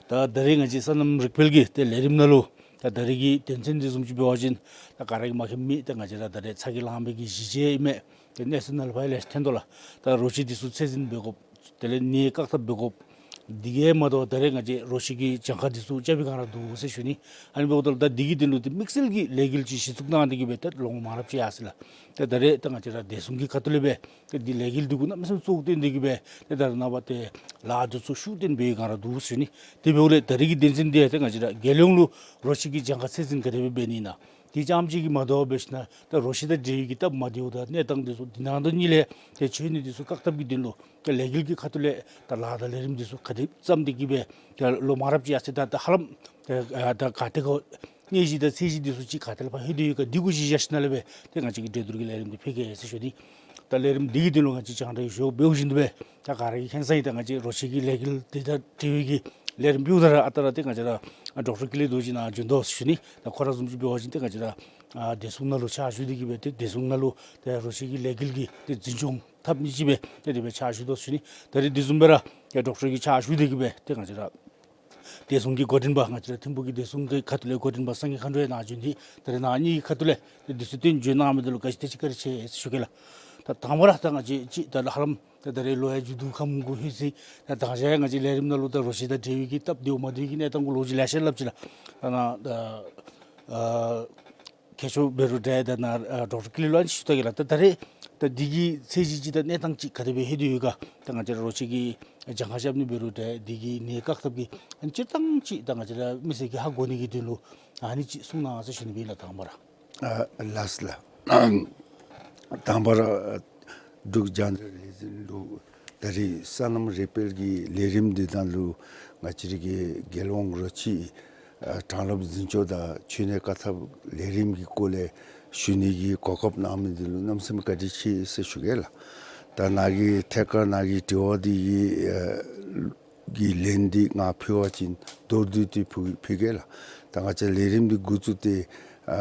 ད་ད་རེས་ང་བཅས་སོ་ནམ་རིག་འཕེལ་གྱི་ཏེ་ལས་རིམ་ནང་ལུ་ད་ད་རེས་ཀྱི་དོན་ཚན་འདི་བཟུམ་ཅིག་འབད་བ་ཅིན་ད་ག་ར་གིས་མ་མཁྱེན་མེད། ད་ང་བཅས་ར་ད་རེས་ཚ་གྱང་ལངས་པའི་གི་གཞི་བྱེས་ཨིན་མས། ཏེ་གནས་ཚུལ་ནང་ལུ་ཕར་ལས་ཐོན་དོ་ལགས། ད་རོ་ཁྱི་འདི་ཚུ་ཚད་འཛིན་འབད་དགོཔ། དེ་ལས་ནད་བཀག་ཐབས་འབད་དགོཔ། དེ་གིས་མ་དོ་ད་རེས་ང་བཅས་རོ་ཁྱི་གི་གྱངས་ཁ་འདི་ཚུ་རྐྱབ་པའི་སྒང་ར་འདུག་ཟེར་ཞུ་ནི། ཨ་ནི་འབདཝ་ད་ལུ་ད་འདི་གི་དོན་ལུ་ཏེ་དམིགས་བསལ་གྱི་ལས་འགུལ་ཅིག་གཞི་བཙུགས་གནང་སྟེ་གི་སྦེ་ཏེ་ལོ་ངོ་མང་རབས་ཅིག་ཡར་སོ་ཡི་ལགས། ཏེ་ད་རེས་ད་ང་བཅས་ར་བདེ་སྲུང་གི་ཁ་ཐུག་ལས་སྦེ་ཏེ་འདི་ལས་འགུལ་འདི་གུ་གནམ་མེད་ས་མེད་གཙོ་བོར་བཏོན་ཏེ་གི་སྦེ་ཏེ་ད་རེས་ནངས་པ་ཏེ་ལཱ་འདི་ཚུ་ཤུགས་བཏོན་པའི་སྒང་ར་འདུག་ཟེར་ཞུ་ནི། དེ་འབདཝ་ལས་ད་རེས་ཀྱི་དོན་ཚན་འདི་ཡང་ཏེ་ང་བཅས་ར་རྒྱལ་ཡོངས་ལུ་རོ་ཁྱི་གི་གྱངས་ཁ་ཚད་འཛིན་ག་དེ་སྦེ་འབད་ནི་ཨིན་ན། དེ་རྐྱངམ་ཅིག་གིས་མ་དོ་བར་འབད་ཞིན་ན་ད་རོ་ཁྱི་དང་འབྲེལ་བའི་གི་སྟབས་མ་བདེཝ་དང་གནས་སྟངས་འདི་ཚུ་དེ་ནང་དོན་གཉིས་ལས་ཏེ་འཕྱོག་ནི་འདི་ཚུ་བཀག་ཐབས་ཀྱི་དོན་ལུ་ཏེ་ལས་འགུལ་གྱི་ཁ་ཐུག་ལས་ད་ལཱ་དང་ལས་རིམ་འདི་ཚུ་ག་དེ་བརྩམས་ཏེ་གི་སྦེ་ད་ལོ་མང་རབས་ཅིག་ཡར་སོ་ཡི། ད་ད་ཧ་ལམ་ད་ད་ག་ཏེ་གོ་གནས་གཞི་དང་ཚད་གཞི་འདི་ཚུ་ཅིག་ག་ཏེ་ལས་ཕར་ལྷོད་དེ་ཡོད་ག་འདི་གུ་གཞི་བཞག་ཞིན་ན་ལས་སྦེ་ཏེ་ང་བཅས་ཀྱིས་གྲོས་བསྡུར་གྱི་ལས་རིམ་འདི་ཕུལ་གེ་ཟེར་ཞུ་ནི། ད་ལས་རིམ་འདི་གི་དོན་ལུ་ང་བཅས་རྒྱང་བསྒྲགས་ཞུ་འབདཝ་བཞིན་དུ་སྦེ་ད་ག་ར་གིས་མཁྱེན་གསལ་ཨིན། ད་ང་བཅས་རོ་ཁྱི་གི་ལས་འགུལ་འདི་དང་འབྲེལ་བའི་གི་ལས་རིམ་ཕུལཝ་ད་ར་ཨ་རྟག་ར་ཏེ་ང་བཅས་ར་ཨ་ཌོག་ཊར་ཀུན་ལེགས་རྡོ་རྗེ་ནཱ་བྱོན་དོ་ཟེར་ཞུ་ནི། ད་ཁོ་ར་བཟུམ་ཅིག་འབད་བ་ཅིན་ཏེ་ང་བཅས་ར་ཨ་བདེ་སྲུང་ནང་ལུ་ཕྱག་ཞུ་སྟེ་གི་སྦེ་ཏེ་བདེ་སྲུང་ནང་ལུ་ཏེ་རོ་ཁྱི་གི་ལས་འགུལ་གྱི་ཏེ་འཛིན་སྐྱོང་འཐབ་མི་ཅིག་སྦེ་ཏེ་དེ་སྦེ་ཕྱག་ཞུ་དོ་ཟེར་ཞུ་ནི། ད་རེས་དེ་བཟུམ་སྦེ་ར་ཏེ་ཌོག་ཊར་གྱིས་ཕྱག་ཞུ་སྟེ་གི་སྦེ་ཏེ་ང་བཅས་ར་བདེ་སྲུང་གི་འགོ་འདྲེན་པ་ང་བཅས་ར་ཐིམ་ཕུག་གི་བདེ་སྲུང་གི་ཁ་ཐུག་ལས་འགོ་འདྲེན་པ་སངས་རྒྱས་མཁའ་འགྲོ་ཡང་ནཱ་བྱོན་ཏེ་ད་རེས་ནཱ་གཉིས་ཀྱི་ཁ་ཐུག་ལས་ཏེ་དུས་ཚོད་བཏོན་བྱོན་གནང་མི་འདི་ལུ་བཀའ་དྲིན་ཆེ་བཀའ་དྲིན་ཆེ་ཟེར་ཞུ་གེ་ལགས། ད་དང་པ་ར་ད་ང་བཅས་ཅིག་ད་ཧ་ལམ་ད་ད་རེས་ལོ་ཡང་མཇུག་བསྡུ་ཁམས་གུ་ལྷོད་ཅི། ད་ད་ཅི་ཡང་ང་བཅས་ལས་རིམ་ནང་ལུ་ད་རོ་ཁྱི་དང་འབྲེལ་བའི་གི་སྟབས་བདེཝ་མ་བདེཝ་གི་གནས་སྟངས་གུ་ལོག་ཅི་ལེ་ཤ་སླབ་ཅི་ལགས། ད་ནཱ་ད་ཨ་མཁས་མཆོག་འབད་རུང་འདྲ་ད་ནཱ་ཨ་ཌོག་ཊར་ཀུན་ལེགས་ལུ་ཨ་ནི་ཞུ་ད་གེ་ལགས། ད་ད་རེས་ད་འདི་གི་ཚད་གཞི་ཅིག་དང་གནས་སྟངས་ཅིག་ག་དེ་སྦེ་ལྷོད་དེ་ཡོད་ག། ད་ང་བཅས་ར་རོ་ཁྱི་གི་གྱངས་ཁ་རྐྱབ་ནི་འབད་རུང་འདྲ་འདི་གི་ནད་བཀག་ཐབས་ཀྱི་ཨ་ནི་སྤྱིར་བཏང་ཅིག་ད་ང་བཅས་ར་མི་སེར་གྱིས་ཧ་གོ་ནི་གི་དོན་ལུ་ཨ་ནི་ཅིག་གསུང་གནང་ཟེར་ཞུ་ནི་ཨིན་ལགས། དང་པ་ར། ཨ་ལགས་ལགས། དང་པ་ར་འབྲུག་རྒྱང་བསྒྲགས་ལས་འཛིན་ལུ་ད་རེས་སོ་ནམ་རིག་འཕེལ་གྱི་ལས་རིམ་འདི་ནང་ལུ་ང་བཅས་ར་གི་རྒྱལ་ཡོངས་རོ་ཁྱི་ཨ་དྲང་ལམ་འཛིན་སྐྱོང་དང་འཕྱོག་ནད་བཀག་ཐབས་ལས་རིམ་གྱི་སྐོར་ལས་ཞུ་ནི་གི་གོ་སྐབས་གནང་མི་འདི་ལུ་གནམ་མེད་ས་མེད་བཀའ་དྲིན་ཆེ་ཟེར་ཞུ་གེ་ལགས། ད་ནཱ་གི་ཐད་ཀར་ནཱ་གི་དྲི་བ་འདི་གི་ཨ་གི་ལན་འདི་ང་ཕུལ་བ་ཅིན་མདོར་བསྡུས་ཏེ་ཕུལ་ཕུལ་གེ་ལགས། ད་ང་བཅས་ལས་རིམ་འདི་འགོ་བཙུགས་ཏེ་ཨ་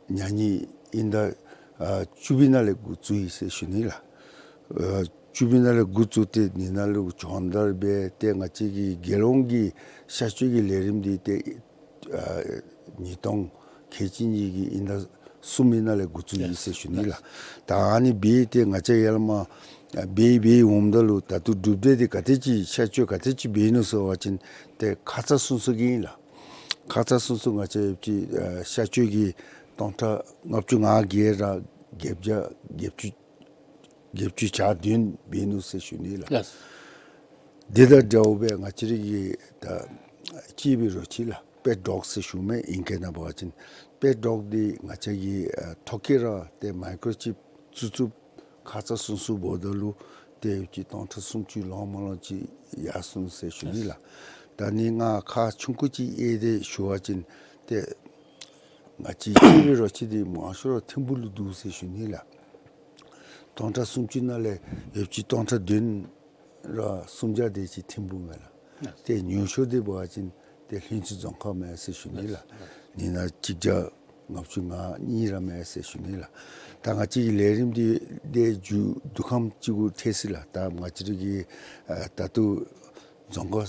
ཉ་ཉི་ཨིན་ཟླ་ཨ་བཅུ་པའི་ནང་ལས་འགོ་བཙུགས་ཡི་ཟེར་ཞུ་ནི་ལགས། ཨ་བཅུ་པའི་ནང་ལས་འགོ་བཙུགས་ཏེ་ནི་ནང་ལུ་སྦྱོང་བརྡར་འབད་དེ་ང་བཅས་ཀྱི་རྒྱལ་ཡོངས་ཀྱི་གཤག་བཅོས་ཀྱི་ལས་རིམ་འདི་ཏེ་ཨ་ཉིས་སྟོང་ཁལ་གཅིག་གཉིས་ཀྱི་ཨིན་ཟླ་གསུམ་པའི་ནང་ལས་འགོ་བཙུགས་ཡི་ཟེར་ཞུ་ནི་ལགས། ད་ཨ་ནི་འབད་དེ་ང་བཅས་ཡར་ལས་མར་འབད་འབད་འོངམ་ད་ལུ་ད་ལྟོ་གྲུབ་འབྲས་འདི་ག་དེ་ཅིག་གཤག་བཅོས་ག་དེ་ཅིག་འབད་ནུག་ཟེར་བ་ཅིན་ཏེ་ཁ་ཙ་སུན་སུ་གི་ཨིན་ལགས། ཁ་ཙ་སུན་སུ་ང་བཅས་ཀྱི་ཨ་གཤག་བཅོས་ཀྱི་སྟོང་ཕྲག་ལྔ་བཅུ་ང་བརྒྱད་ར་བརྒྱད་བརྒྱ་བརྒྱད་ཅུ་བརྒྱད་ཅུ་གྱ་བདུན་འབད་ནུག་ཟེར་ཞུ་ནི་ལགས། ལགས། དེ་དང་འདྲཝ་སྦེ་ང་བཅས་ར་གི་ད་གཅེས་པའི་རོ་ཁྱི་ལགས། པེཊ་ཌོག་ཟེར་ཞུཝ་མས་ཨིང་སྐད་ནང་འབད་བ་ཅིན། པེཊ་ཌོག་འདི་ང་བཅས་ཀྱི་ཨ་ཐོ་བཀོད་ར་ཏེ་མའི་ཀོརོ་ཅིབ་བཙུགས་བཙུགསཔ་ཁ་ཙ་སུན་སུ་འབདཝ་ད་ལུ་ཏེ་ཅིག་སྟོང་ཕྲག་སུམ་ཅུ་ལོངམ་ལོངམ་ཅིག་ཡར་སོང་ཟེར་ཞུ་ནི་ལགས། ད་ནི་ང་ཁག་ཆུང་ཀུ་ཅིག་དབྱེ་སྟེ་ཞུ་བ་ཅིན་ཏེ་ང་བཅས་གཅེས་པའི་རོ་ཁྱི་འདི་མང་ཤོས་ར་ཐིམ་ཕུག་ལུ་འདུག་ཟེར་ཞུ་ནི་ལགས། སྟོང་ཕྲག་སུམ་ཅུ་ནང་ལས་ཡོདཔ་ཅིག་སྟོང་ཕྲག་བདུན་ར་སུམ་བརྒྱ་དེ་ཅིག་ཐིམ་ཕུག་མས་ལགས། ཏེ་ཉུང་ཤོས་འདི་འབད་བ་ཅིན་ཏེ་ལྷུན་རྩེ་རྫོང་ཁག་མས་ཟེར་ཞུ་ནི་ལགས། ནི་ནང་གཅིག་བརྒྱ་ལྔ་བཅུ་ང་གཉིས་ར་མས་ཟེར་ཞུ་ནི་ལགས། ད་ང་བཅས་ཀྱི་ལས་རིམ་འདི་ཏེ་མཇུག་བསྡུ་ཁམས་ཅིག་གུ་ཐལ་ཅི་ལགས། ད་ང་བཅས་ར་གི་ཨ་ད་ལྟོ་རྫོང་ཁག་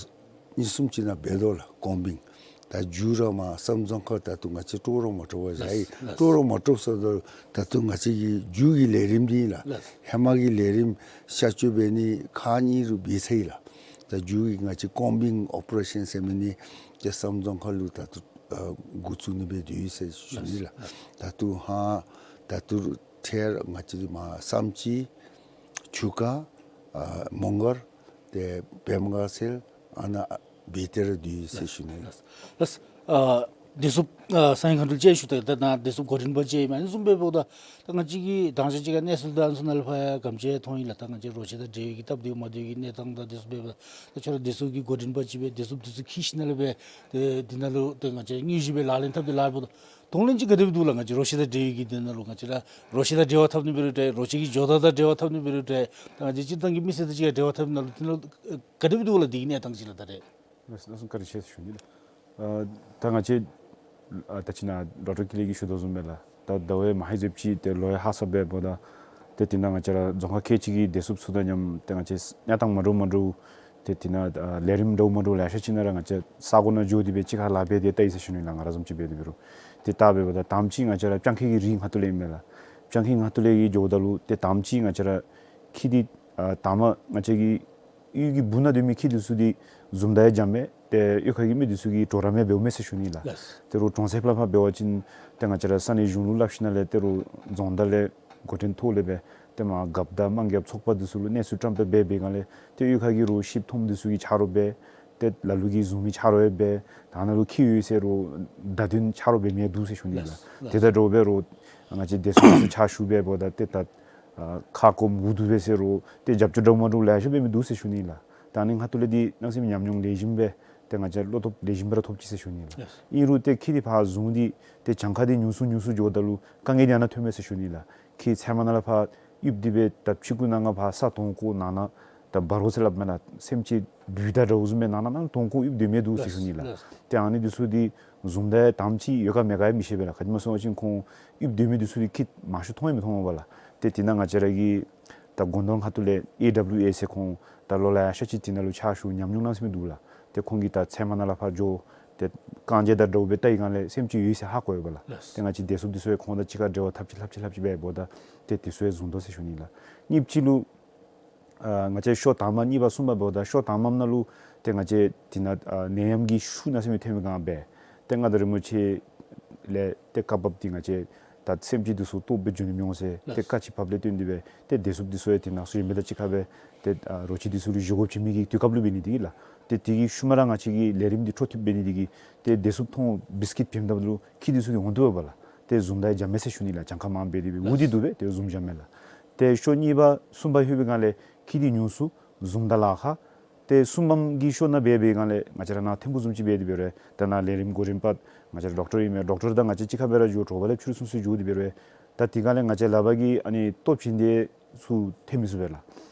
གཉིས་གསུམ་ཅིག་ནང་འབད་དོ་ལགས་ཀོམ་བིང་། ད་མཇུག་ར་མར་བསམ་རྫོང་ཁག་ད་ལྟོ་ང་བཅས་སྤྲོ་ར་མ་སྤྲོ་བར་བཞག་ཡི། ལགས། སྤྲོ་ར་མ་སྤྲོ་ས་ད་ད་ལྟོ་ང་བཅས་ཀྱི་མཇུག་གི་ལས་རིམ་འདི་ལགས། ལགས། ཧེ་མ་གི་ལས་རིམ་གཤག་བཅོས་འབད་ནི་ཁག་གཉིས་རུ་འབད་ཚར་ཡི་ལགས། ད་མཇུག་གི་ང་བཅས་ཀོམ་བིང་ཨོ་པ་རེ་ཤཱན་ཟེར་མི་འདི་ཏེ་བསམ་རྫོང་ཁག་ལུ་ད་ལྟོ་ཨ་འགོ་བཙུགས་ནི་སྦེ་སྡོད་ཡི་ཟེར་ཞུ་ནི་ལགས། ལགས། ད་ལྟོ་ཧ་ད་ལྟོ་ཐད་ང་བཅས་མར་བསམ་སྤྱིལ་ཆུ་ཁ་ཨ་མོང་སྒར་ཏེ་བདེ་སྨོན་དགའ་ཚལ་ཨ་ནཱ་འབད་དེ་ར་སྡོད་ཡི་ཟེར་ཞུ་ནི་ལགས། ལགས། ཨ་བདེ་སྲུངཔ་ཨ་སངས་རྒྱས་མཁའ་འགྲོ་ཅིག་ཞུ་ད་ད་ནཱ་བདེ་སྲུངཔ་འགོ་འདྲེན་པ་ཅིག་མ་ནི་བཟུམ་སྦེ་འབདཝ་ད་ད་ང་བཅས་ཀྱི་དང་ཤེས་ཅིག་ཁར་གནས་ཚུལ་དང་ཚུ་ནང་ལས་ཕར་ཡང་ག་དེམ་ཅིག་མཐོང་ཡི་ལགས། ད་ང་བཅས་རོ་ཁྱི་དང་འབྲེལ་བའི་གི་སྟབས་བདེ་མ་བདེ་གི་གནས་སྟངས་དང་བདེ་སྲུངཔ་འབདཝ་ད་ད་ཁྱོད་ར་བདེ་སྲུངཔ་གི་འགོ་འདྲེན་པ་ཅིག་སྦེ་བདེ་སྲུངཔ་འདི་ཚུ་འཁྱིད་ཞིནམ་ལས་སྦེ་ཏེ་འདི་ནང་ལུ་ཏེ་ང་བཅས་དངོས་གཞི་སྦེ་ལག་ལེན་འཐབ་སྟེ་ལཱ་འབདཝ་ད་གདོང་ལེན་ཅིག་ག་དེ་སྦེ་འདུག་ལགས། ང་བཅས་རོ་ཁྱི་དང་འབྲེལ་བའི་གི་འདི་ནང་ལུ་ང་བཅས་ར་རོ་ཁྱི་དང་འབྲེལ་བ་འཐབ་ནི་འབད་རུང་འདྲ་རོ་ཁྱི་གི་ཇོ་བདག་དང་འབྲེལ་བ་འཐབ་ནི་འབད་རུང་འདྲ་ད་ང་བཅས་སྤྱིར་བཏང་གི་མི་སེར་དང་གཅིག་ཁར་འབྲེལ་བ་འཐབ་ནི་ནང་ལུ་འདི་ནང་ལུ་ག་དེ་སྦེ་འདུག་ལགས། འདི་གི་གནས་སྟངས་ཅིག་ལགས་ད་རེས། ལགས་སོ་ལགས་སོ། བཀའ་དྲིན་ཆེ་ཞུ་ནི་ལགས། ཨ་ད་ང་བཅས་ཨ་ད་ཅི་ནཱ་ཌོག་ཊར་ཀུན་ལེགས་ཀྱིས་ཞུ་དོ་བཟུམ་སྦེ་ལགས། ད་ཟླ་བ་མ་ཧེ་ཟེབ་ཅིག་ཏེ་ལོ་ཡང་ཧ་སག་སྦེ་འབདཝ་ད་ཏེ་འདི་ནང་ང་བཅས་ར་རྫོང་ཁག་ཁལ་གཅིག་གི་བདེ་སྲུངཔ་ཚུ་དང་མཉམ་ཏེ་ང་བཅས་གནས་སྟངས་མ་འདྲཝ་མ་འདྲཝ་ཏེ་འདི་ནང་ཨ་ལས་རིམ་འདྲཝ་མ་འདྲཝ་ལེ་ཤ་ཅིག་ནང་ར་ང་བཅས་ས་གོ་ནང་འགྱོ་སྟེ་སྦེ་གཅིག་ཁར་ལཱ་འབད་དེ་བལྟ་ཡི་ཟེར་ཞུ་ནི་ལགས། ང་ར་བཟུམ་ཅིག་འབད་དེ་འབད་རུང་ཏེ་བལྟ་སྦེ་འབདཝ་ད་དང་པ་ཅིག་ང་བཅས་ར་སྤྱང་ཀི་གི་རིགས་ངྷ་ཐུག་ལས་ཨིན་མས་ལགས། སྤྱང་ཀི་ངྷ་ཐུག་ལས་ཀྱི་འགྱོཝ་ད་ལུ་ཏེ་དང་པ་ཅིག་ང་བཅས་ར་ཁྱི་འདི་ཨ་དང་པ་ང་བཅས་ཀྱི་གཡུས་ཀྱི་སྦུག་ནང་སྡོད་མི་ཁྱི་འདི་ཚུ་འདི་བཟུམ་ད་ཡང་འཇམ་མས། ཏེ་གཡུས་ཁ་གི་མི་འདི་ཚུ་གིས་དྲོ་ར་མས་འབདཝ་མས་ཟེར་ཞུ་ནི་ལགས། ལགས། ཏེ་རོགས་གྲོང་གསེབ་ལས་ཕར་འབད་བ་ཅིན་ཏེ་ང་བཅས་ར་ས་གནས་གཞུང་ལུ་སླབ་ཞིནམ་ལས་ཏེ་རོགས་རྫོང་བདག་ལས་འགོ་འདྲེན་ཐོག་ལས་སྦེ་ཏེ་མར་རྒཔོ་དང་དམངས་རྒཔོ་ཚོགས་པ་འདི་ཚུ་ལུ་གནས་ཚུལ་བཀྲམ་སྦེ་འབད་བའི་སྒང་ལས་ཏེ་གཡུས་ཁ་གི་རོགས་ཤིབ་མཐོངམ་འདི་ཚུ་གིས་ཆ་རོགས་འབད། ཏེ་ལ་ལུ་གིས་བཟུང་མི་ཆ་རོགས་ཡང་འབད། ད་ནཱ་ལུ་ཁྱི་ཡོད་ཟེར་རོགས་བརྡ་དོན་ཆ་རོགས་འབད་མི་འདུག་ཟེར་ཞུ་ནི་ལགས། ལགས། དེ་དང་འདྲཝ་སྦེ་རོགས་ང་བཅས་བདེ་སྲུངཔ་ཚུ་ཕྱག་ཞུ་སྦེ་འབདཝ་ད་ཏེ་ད་ཨ་ཁ་སྐོམ་འུ་སྡུག་སྦེ་ཟེར་རོགས་ཏེ་རྒྱབ་སྐྱོར་འདྲཝ་མ་འདྲཝ་ལེ་ཤ་འབད་མི་འདུག་ཟེར་ཞུ་ནི་ལགས། ད་ནི་ངྷ་ཐུག་ལས་འདི་གནམ་མེད་ས་མེད་ཉམས་མྱོང་ལེགས་ཤོམ་སྦེ་ཏེ་ང་བཅས་བློ་སྟོབས་ལེགས་ཤོམ་སྦེ་ར་ཐོབ་ཅི་ཟེར་ཞུ་ནི་ལགས། ལགས། ཨིན་རུང་ཏེ་ཁྱི་འདི་ཕར་བཟུང་སྟེ་ཏེ་གྱངས་ཁ་འདི་ཉུང་སུ་ཉུང་སུ་འགྱོཝ་ད་ལུ་དཀའ་ངལ་འདི་ཨ་ནཱ་ཐོནམ་མས་ཟེར་ཞུ་ནི་ལགས། ཁྱི་ཚལ་མ་ནང་ལས་ཕར་ཡིབ་སྟེ་སྦེ་ད་ཕྱི་ཁུག་ནང་ང་ཕར་ས་དོང་བརྐོ་ནང་ན་ད་འབར་བ་ཟེར་སླབ་མས་ལགས། སེམས་ཅན་འདུལ་ད་འདྲཝ་བཟུམ་སྦེ་ནང་ན་ནང་དོང་བརྐོ་ཡིབ་སྡོད་མི་འདུག་ཟེར་ཞུ་ནི་ལགས། ལགས། ཏེ་ཨ་ནི་འདི་ཚུ་འདི་བཟུམ་ད་ཡང་དང་པ་ཅིག་ཡོད་ག་མེད་ག་ཡང་མི་ཤེས་པས་ལགས། ག་ཅི་སྨོ་ཟེར་བ་ཅིན་ཁོང་ཡིབ་སྡོད་མི་འདི་ཚུ་འདི་ཁྱི་མང་ཤོས་མཐོང་ཡང་མི་མཐོང་བས་ལགས། ཏེ་འདི་ནང་ང་བཅས་ར་གི་ད་དགོངས་དོན་ཁ་ཐུག་ལས་ཨེ་ཌབ་ལིའུ་ཨེ་ཟེར་ཁོང་ད་ལོ་ལེ་ཤ་ཅིག་འདི་ནང་ལུ་ཕྱག་ཞུ་ཉམས་མྱོང་གནམ་མེད་ས་མེད་འདུག་ལགས། ཏེ་ཁོང་གིས་ད་ཚལ་མ་ནང་ལས་ཕར་འགྱོ་ཏེ་རྐང་རྗེས་དང་འདྲཝ་སྦེ་བལྟ་བའི་སྒང་ལས་སེམས་ཅན་ཡོད་ཟེར་ཧ་གོ་ཡོདཔ་ལགས། ལགས། ཏེ་ང་བཅས་བདེ་སྲུངཔ་འདི་ཚུ་ཡང་ཁོང་དང་གཅིག་ཁར་འབྲེལ་བ་འཐབ་ཅི་འཐབ་ཅི་འཐབ་ཅི་སྦེ་འབདཝ་ད་ཏེ་འདི་ཚུ་ཡང་བཟུང་དོ་ཟེར་ཞུ་ནི་ལགས། གཉིས་པ་ཅིག་ལུ་ཨ་ང་བཅས་ཤོ་དང་པ་གཉིས་པ་གསུམ་པ་འབདཝ་ད་ཤོ་དང་པམ་ནང་ལུ་ཏེ་ང་བཅས་འདི་ནང་ཨ་ནད་ཡམས་ཀྱི་ཤུགས་གནམ་མེད་ས་མེད་ཐོན་པའི་སྒང་སྦེ་ཏེ་མངའ་བདག་རིན་པོ་ཆེ་ལས་ཏེ་བཀའ་བབས་ཏེ་ང་བཅས་ད་སེམས་ཅན་འདི་ཚུ་ལྟོ་སྦེ་འགྱོ་ནི་མི་འོང་ཟེར་ཏེ་ལགས། བཀའ་ཅིག་ཕབ་ལས་བརྟེན་ཏེ་སྦེ་ཏེ་བདེ་སྲུངཔ་འདི་ཚུ་ཡང་འདི་ནང་སོ་ཡོད་མི་དང་གཅིག་ཁར་སྦེ་ཏེ་ཨ་རོ་ཁྱི་འདི་ཚུ་ལུ་བཞེས་སྒོ་བྱིན་མི་གི་དུས་སྐབས་ལུ་འབད་ནི་འདི་གིས་ལགས། ཏེ་དེ་གི་ཤུལ་མ་ར་ང་བཅས་ཀྱི་ལས་རིམ་འདི་འཕྲོ་མཐུད་འབད་ནི་འདི་གིས་ཏེ་བདེ་སྲུངཔ་མཐོང་བིསི་ཀིཊ་བྱིནམ་ད་ལུ་ཁྱི་འདི་ཚུ་འདི་འོང་དོ་བས་ལགས། ཏེ་བཟུམ་ད་ཡང་འཇམ་མས་ཟེར་ཞུ་ནི་ལགས། གྱངས་ཁ་མངམ་འབད་དེ་སྦེ་འུ་སྡུག་སྡུག་སྦེ་ཏེ་བཟུམ་འཇམ་མས་ལགས། ཏེ་ཤོ་གཉིས་པ་གསུམ་པ་ལྷོད་པའི་སྒང་ལས་ཁྱི་འདི་ཉུང་སུ་བཟུམ་ད་ལཱ་ཁག། ཏེ་གསུམ་པམ་གྱི་ཤོ་ནང་འབད་བའི་སྒང་ལས་ང་བཅས་ར་ནཱ་ཐིམ་ཕུག་བཟུམ་ཅིག་འབད་དེ་འབད་རུང་ད་ནཱ་ལས་རིམ་འགོ་འདྲེན་པ་ང་བཅས་ར་ཌོག་ཊར་ཨིན་མས། ཌོག་ཊར་དང་ང་བཅས་གཅིག་ཁར་སྦེ་ར་འགྱོ་དྲོ་པ་ལས་ཕྱི་རུ་ཚུན་ཚོད་འགྱོ་སྟེ་འབད་རུང་ད་དེ་སྒང་ལས་ང་བཅས་ལག་པ་གིས་ཨ་ནི་ལྟོ་བྱིན་ཏེ་ ཚུར་ཐོན་མི་ཚུགས་པས་ལགས།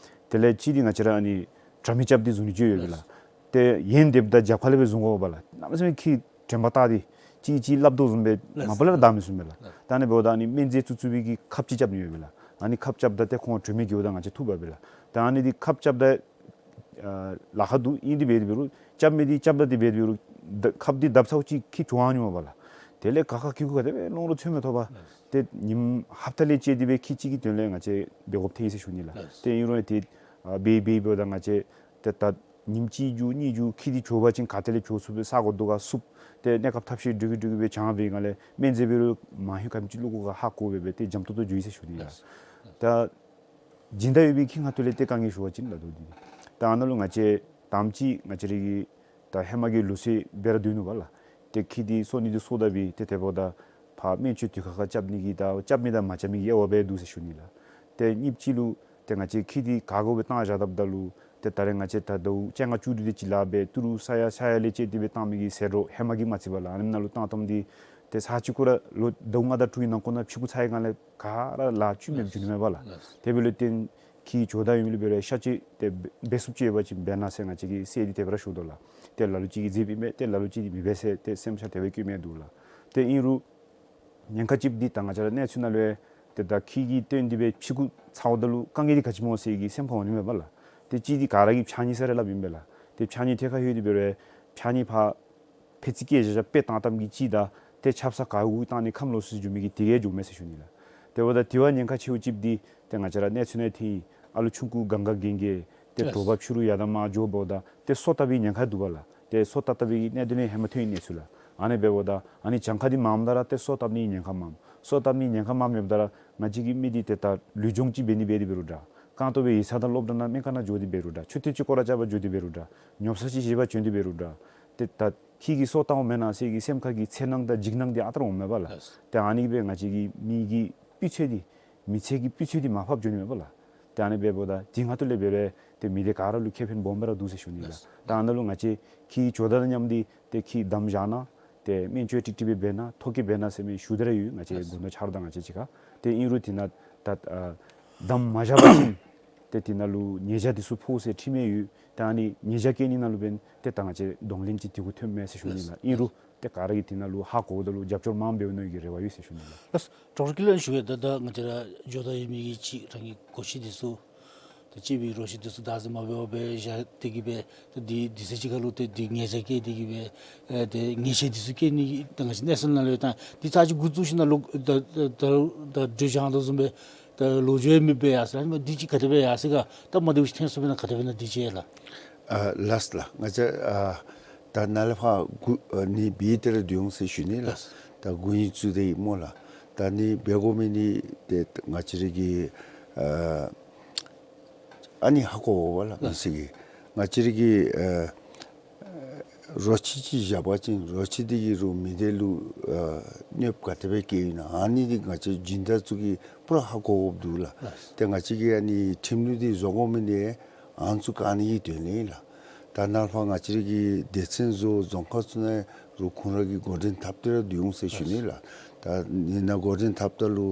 དེ་ལས་གཅིག་འདི་ང་བཅས་ར་ཨ་ནི་དྲ་མིག་རྐྱབ་སྟེ་བཟུང་ནི་ཅིག་ཡོད་པས་ལགས། ཏེ་ཡོན་འདེབས་ད་རྒྱབ་ཁ་ལས་སྦེ་བཟུང་དགོ་པས་ལགས། གནམ་མེད་ས་མེད་ཁྱི་དྲན་པ་བལྟ་སྟེ་གཅིག་གིས་གཅིག་སླབ་དོ་བཟུམ་སྦེ་ལགས། མ་པ་ལས་ར་བདའ་མི་ཚུགས་པས་ལགས། ལགས། ད་ཨ་ནི་འབདཝ་ད་ཨ་ནི་སྨན་རྫས་བཙུགས་བཙུགས་པའི་གི་ཁབ་ཅིག་རྐྱབ་ནི་ཡོད་པས་ལགས། ཨ་ནི་ཁབ་རྐྱབ་ད་ཏེ་ཁོང་དྲན་མེད་འགྱོཝ་ད་ང་བཅས་ཐུག་པས་ལགས། ད་ཨ་ནི་འདི་ཁབ་རྐྱབ་ད་ཨ་ལཱ་ཁག་འདུག། ཨིན་དེ་འབད་དེ་འབད་རུང་རྐྱབ་མི་འདི་རྐྱབ་ད་དེ་འབད་དེ་འབད་རུང་ད་ཁབ་འདི་བརྡབ་ཚརཝ་ཅིག་ཁྱི་བྱོག་འོང་ནི་མས་པ་ལགས། དེ་ལས་ག་ཁ་ཁྱི་གུ་ག་དེ་སྦེ་སློང་རུང་ཚོད་མི་ཐོབ་པས། ལགས། ཏེ་ཉིནམ་ཧབ་ཏ་ལས་བཅད་དེ་སྦེ་ཁྱི་གཅིག་གི་དོན་ལས་ང་བཅས་འབད་དགོཔ་ཐལ་ཡི་ཟེར་ཞུ་ནི་ལགས། ལགས། ཏེ་ཨིན་རུང་ཏེ་ཨ་འབད་འབད་འབདཝ་ད་ང་བཅས་ཏེ་ད་ཉིནམ་གཅིག་མཇུག་གཉིས་མཇུག་ཁྱི་འདི་བྱོག་པ་ཅིན་ག་ཏེ་ལས་བྱོག་ཚུགས་པའི་ས་གོ་དོ་ག་བསུབ། ཏེ་གནས་སྐབས་ཐབས་ཤེས་སྒྲིག་གི་སྒྲིག་གི་སྦེ་བྱང་བའི་སྒང་ལས་སྨན་རྫས་འབད་རུང་མ་ཧེ་ག་དེམ་ཅིག་བླུག་དགོ་ག་ཧ་གོ་སྦེ་སྦེ་ཏེ་འཇམ་ཏོང་ཏོ་འགྱོ་ཡི་ཟེར་ཞུ་ནི་ལགས། ལགས། ད་སྦྱིན་བདག་ཡོད་པའི་ཁྱི་ང་ཐུ་ལས་ཏེ་དཀའ་ངལ་ཞུ་བ་ཅིན་ལ་དོ་འདི། ད་ཨ་ནཱ་ལུ་ང་བཅས་དང་པ་ཅིག་ང་བཅས་ར་གི་ད་ཧེ་མ་གི་ལུགས་སྲོལ་སྦེ་ར་སྡོད་ནུག་པ་ལགས། ཏེ་ཁྱི་འདི་གསོ་ནི་འདི་གསོ་ད་སྦེ་ཏེ་དེ་འབདཝ་ད་ཕར་སྨན་བཅོས་དུས་ཁར་ཁར་རྐྱབ་ནི་གི་ད་རྐྱབ་མི་དང་མ་རྐྱབ་མི་གི་དབྱེ་བ་སྦེ་འདུག་ཟེར་ཞུ་ནི་ལགས། ཏེ་གཉིས་པ་ཅིག་ལུ་ཏེ་ང་བཅས་ཁྱི་འདི་ག་དགོ་སྦེ་བཏང་བཞག་ད་ལུ་ཏེ་ད་རེས་ང་བཅས་ད་ཟླཝ་བཅོ་ལྔ་བཅུ་དྲུག་དེ་ཅིག་ལཱ་འབད་ཏི་རུ་ས་ཡ་ས་ཡ་ལས་བཅད་དེ་སྦེ་བཏང་མི་གི་ཟད་འགྲོ་ཧེ་མ་གི་མ་བརྩི་བ་ལགས། ཨ་ནི་ནང་ལུ་བཏང་བཏངམ་འདི་ཏེ་ས་གཅིག་ཁར་ར་ལོ་ཟླཝ་ལྔ་དང་དྲུག་གི་ནང་འཁོད་ནང་ཕྱི་གུ་ཚར་བའི་སྒང་ལས་ག་ར་ལཱ་བཅུད་མེདཔ་འགྱོ་ནི་མས་པ་ལགས། ལགས། དེ་འབདཝ་ལས་བརྟེན་ཁྱི་བྱོག་ད་ཡོད་མི་ལུ་འབད་རུང་གཤག་བཅོས་ཏེ་འབད་ཚུགསཔ་ཅིག་ཡོད་པ་ཅིན་འབད་གནང་ཟེར་ང་བཅས་ཀྱིས་གསོལ་འདེབས་དེ་སྦེ་ར་ཞུ་དོ་ལགས། ཏེ་ལ་ལུ་ཅིག་གིས་མཛདཔ་ཨིན་མས། ཏེ་ལ་ལུ་ཅིག་གིས་མི་འབད་ཟེར་ཏེ་སེམས་ཤར་དེ་སྦེ་བཀོད་མི་འདུག་ལགས། ཏེ་ཨིན་རུང་ཉེན་ཁ་ཅིག་འདི་ད་ང་བཅས་ར་གནས་ཚུལ་ནང་ལུ་ཏེ་ད་ཁྱི་གི་སྟོན་འདི་སྦེ་ཕྱི་གུ་ཚརཝ་ད་ལུ་དཀའ་ངལ་འདི་ག་ཅི་སྨོ་ཟེར་གྱི་སེམས་ཁར་འོང་ནི་མས་པ་ལགས། ཏེ་གཅིག་འདི་ག་ར་གིས་ཕྱགས་སྙིགས་ཟེར་ར་སླབ་ཨིན་པས་ལགས། ཏེ་ཕྱགས་སྙིགས་ཐད་ཁར་ལྷོད་དེ་འབད་རུང་ཕྱགས་སྙིགས་ཕར་ཕད་ཙི་བཀལ་བཞག་བཞག་སྦེ་བཏང་བཏངམ་གི་གཅིག་དང་ཏེ་ཆབ་གསང་ག་གུ་བཏང་ནི་ཁམས་ལོག་སུ་འགྱོ་མི་གི་དེ་གིས་འགྱོཝ་མས་ཟེར་ཞུ་ནི་ལགས། དེ་འབདཝ་ད་དེ་བ་ཉེན་ཁ་ཆེཝ་ཅིག་འདི་ཏེ་ང་བཅས་ར་གནས་ཚུལ་ནང་ཐོན་ཡི། ཨ་ལུ་ཆུང་ཀུ་གང་ག་གེང་གེ་ཏེ་ལགས། དྲོ་པ་ཕྱི་རུ་ཡར་དང་མར་འགྱོཝ་ད་ཏེ་སོ་བཏབ་པའི་ཉེན་ཁ་འདུག་པ་ལགས། ཏེ་སོ་བཏབ་བཏབ་པའི་གནད་དོན་ནི་ཧེ་མ་ཐོན་ཡི་གནས་ཚུལ་ལགས། ཨ་ནི་འབདཝ་ད་ཨ་ནི་གྱངས་ཁ་འདི་མངམ་ད་ར་ཏེ་སོ་བཏབ་ནི་ཉེན་ཁ་མངམ། སོ་བཏབ་ནི་ཉེན་ཁ་མངམ་ཡོདཔ་ད་ར་ང་བཅས་ཀྱི་མི་འདི་ཏེ་ད་ལུས་སྦྱོང་ཅིག་འབད་ནི་འབད་དེ་འབད་རུང་འདྲ། རྐང་སྟོང་སྦེ་ཡིག་ཚང་དང་སློབ་གྲྭ་ནང་སྨན་ཁང་ནང་འགྱོ་སྟེ་འབད་རུང་འདྲ། མཆོད་རྟེན་ཅིག་སྐོར་ར་རྐྱབ་པར་འགྱོ་སྟེ་འབད་རུང་འདྲ། ཉོ་ས་ཅིག་བཞེས་པར་བྱོན་ཏེ་འབད་རུང་འདྲ། ཏེ་ད་ཁྱི་གིས་སོ་བཏངམ་མེན་ན་ཟེར་གྱི་སེམས་ཁར་གྱི་འཚེར་སྣང་དང་འཇིགས་སྣང་འདི་ཨ་རྟག་ར་འོངམ་མས་པ་ལགས། ལགས། ཏེ་ཨ་ནི་སྦེ་ང་བཅས་ཀྱི་མི་གི་སྤུས་ཚད་འདི་མི་ཚེ་གི་སྤུས་ཚད་འདི་མར་ཕབ་འགྱོ་ནི་མས་པ་ལགས། ཏེ་ཨ་ནི་འབདཝ་ད་དེ་ང་ཐུ་ལས་འབད་རུང་ཏེ་མི་སྡེ་ག་ར་ལུ་ཁེ་ཕན་སྦོམ་སྦེ་ར་འདུག་ཟེར་ཞུ་ནི་ལགས། ལགས། ད་ཨ་ནཱ་ལུ་ང་བཅས་ཁྱི་བྱོག་ད་དང་མཉམ་སྟེ་ཏེ་ཁྱི་བསྡམས་བཞག་གནང་། ཏེ་སྨན་བཅོས་ཀྲིག་ཀྲི་སྦེ་འབད་གནང་། ཐོ་བཀོད་འབད་གནང་ཟེར་མི་ཞུ་སྟེ་ར་ཡོད། ང་བཅས་ལགས། དགོང་དྲོ་ཆ་རོགས་དང་ང་བཅས་གཅིག་ཁར། ཏེ་ཨིན་རུང་དེ་ནང་ད་ཨ་བསྡམས་མ་བཞག་པ་ཅིན་ཏེ་དེ་ནང་ལུ་ཉེས་བྱ་འདི་ཚུ་ཕོག་ཟེར་ཁྲིམས་ཡང་ཡོད། ད་ཨ་ནི་ཉེས་བྱ་བཀལ་ནི་ནང་ལུ་འབདན་ཏེ་ད་ང་བཅས་གདོང་ལེན་ཅིག་དེ་གུ་ཐོནམ་མས་ཟེར་ཞུ་ནི་ལགས། ཨིན་རུང་ཏེ་ག་ར་གིས་དེ་ནང་ལུ་ཧ་གོཝ་ད་ལུ་རྒྱབ་སྐྱོར་མངམ་འབདཝ་ཨིན་ནོ་གི་རེ་བ་ཡོད་ཟེར་ཞུ་ནི་ལགས། ལགས། ཌོག་ཊར་ཀུན་ལེགས་ཞུ་གེ། ད་ད་ང་བཅས་ར་བྱོག་ད་ཡོད་མི་གི་ཅིག་རང་གི་གོ་ཤེས་འདི་ཚུ་ད་གཅེས་པའི་རོ་ཁྱི་འདི་ཚུ་བདག་འཛིན་མ་འབད་བར་སྦེ་བཞག་སྟེ་གི་སྦེ་ད་འདི་འདི་ཚུ་ཅིག་ཁར་ལུ་ཏེ་འདི་ཉེས་བྱ་བཀལ་ཏེ་གི་སྦེ་ཨེ་ཏེ་ཉེས་ཆད་འདི་ཚུ་བཀལ་ནི་ད་ང་བཅས་གནས་ཚུལ་ནང་ལུ་ཡོད། ད་འདི་ཚར་ཅིག་འགོ་བཙུགས་ཞིནམ་ལས་ལོག་ད་ད་ད་ད་འགྲོས་བྱང་དོ་བཟུམ་སྦེ་ད་ལོག་འགྱོ་མི་སྦེ་ཡར་སོང་། ཨ་ནི་འདི་ཅིག་ག་དེ་སྦེ་ཡར་སོང་ག། ད་མ་བདེཝ་ཅིག་ཐོན་སོང་པས་ན་ག་དེ་སྦེ་ཨིན་ན་འདི་ཅིག་ལགས། ཨ་ལགས་ལགས། ང་བཅས་ཨ་ད་ནཱ་ལས་ཕར་འགོ་ཨ་ནི་འབད་དེ་ར་སྡོད་འོང་ཟེར་ཞུ་ནི་ལགས། ལགས། ད་འགོ་ཡུན་བཙུགས་ཏེ་སྨོ་ལགས། ད་ནི་འབད་དགོ་མི་འདི་ཏེ་ང་བཅས་ར་གི་ཨ་ཨ་ནི་ཧ་གོ་བ་ལགས། ལགས། མི་སེར་གྱིས་ང་བཅས་ར་གི་ཨ་རོ་ཁྱི་ཅིག་བཞག་པ་ཅིན་རོ་ཁྱི་འདི་གིས་རོགས་མི་སྡེ་ལུ་ཨ་གནོདཔ་ག་དེ་སྦེ་བཀལཝ་ཨིན་ན། ཨ་ནི་འདི་ང་བཅས་སྦྱིན་བདག་ཚུ་གིས་པུ་ར་ཧ་གོ་དགོཔ་འདུག་ལགས། ལགས། ཏེ་ང་བཅས་ཀྱིས་ཨ་ནི་ཁྲིམས་ལུགས་འདི་བཟོ་དགོ་མི་འདི་ཨ་ནི་ཚུ་བཀག་ནི་གི་དོན་ལས་ལགས། ད་ནཱ་ལས་ཕར་ང་བཅས་ར་གི་སྡེ་ཚན་བཟོ་རྫོང་ཁག་ཚུ་ནང་རོགས་ཁོང་ར་གིས་འགོ་འདྲེན་འཐབ་སྟེ་ར་སྡོད་འོང་ཟེར་ཞུ་ནི་ལགས། ད་ཨ་ནི་ནང་འགོ་འདྲེན་འཐབ་ད་ལུ་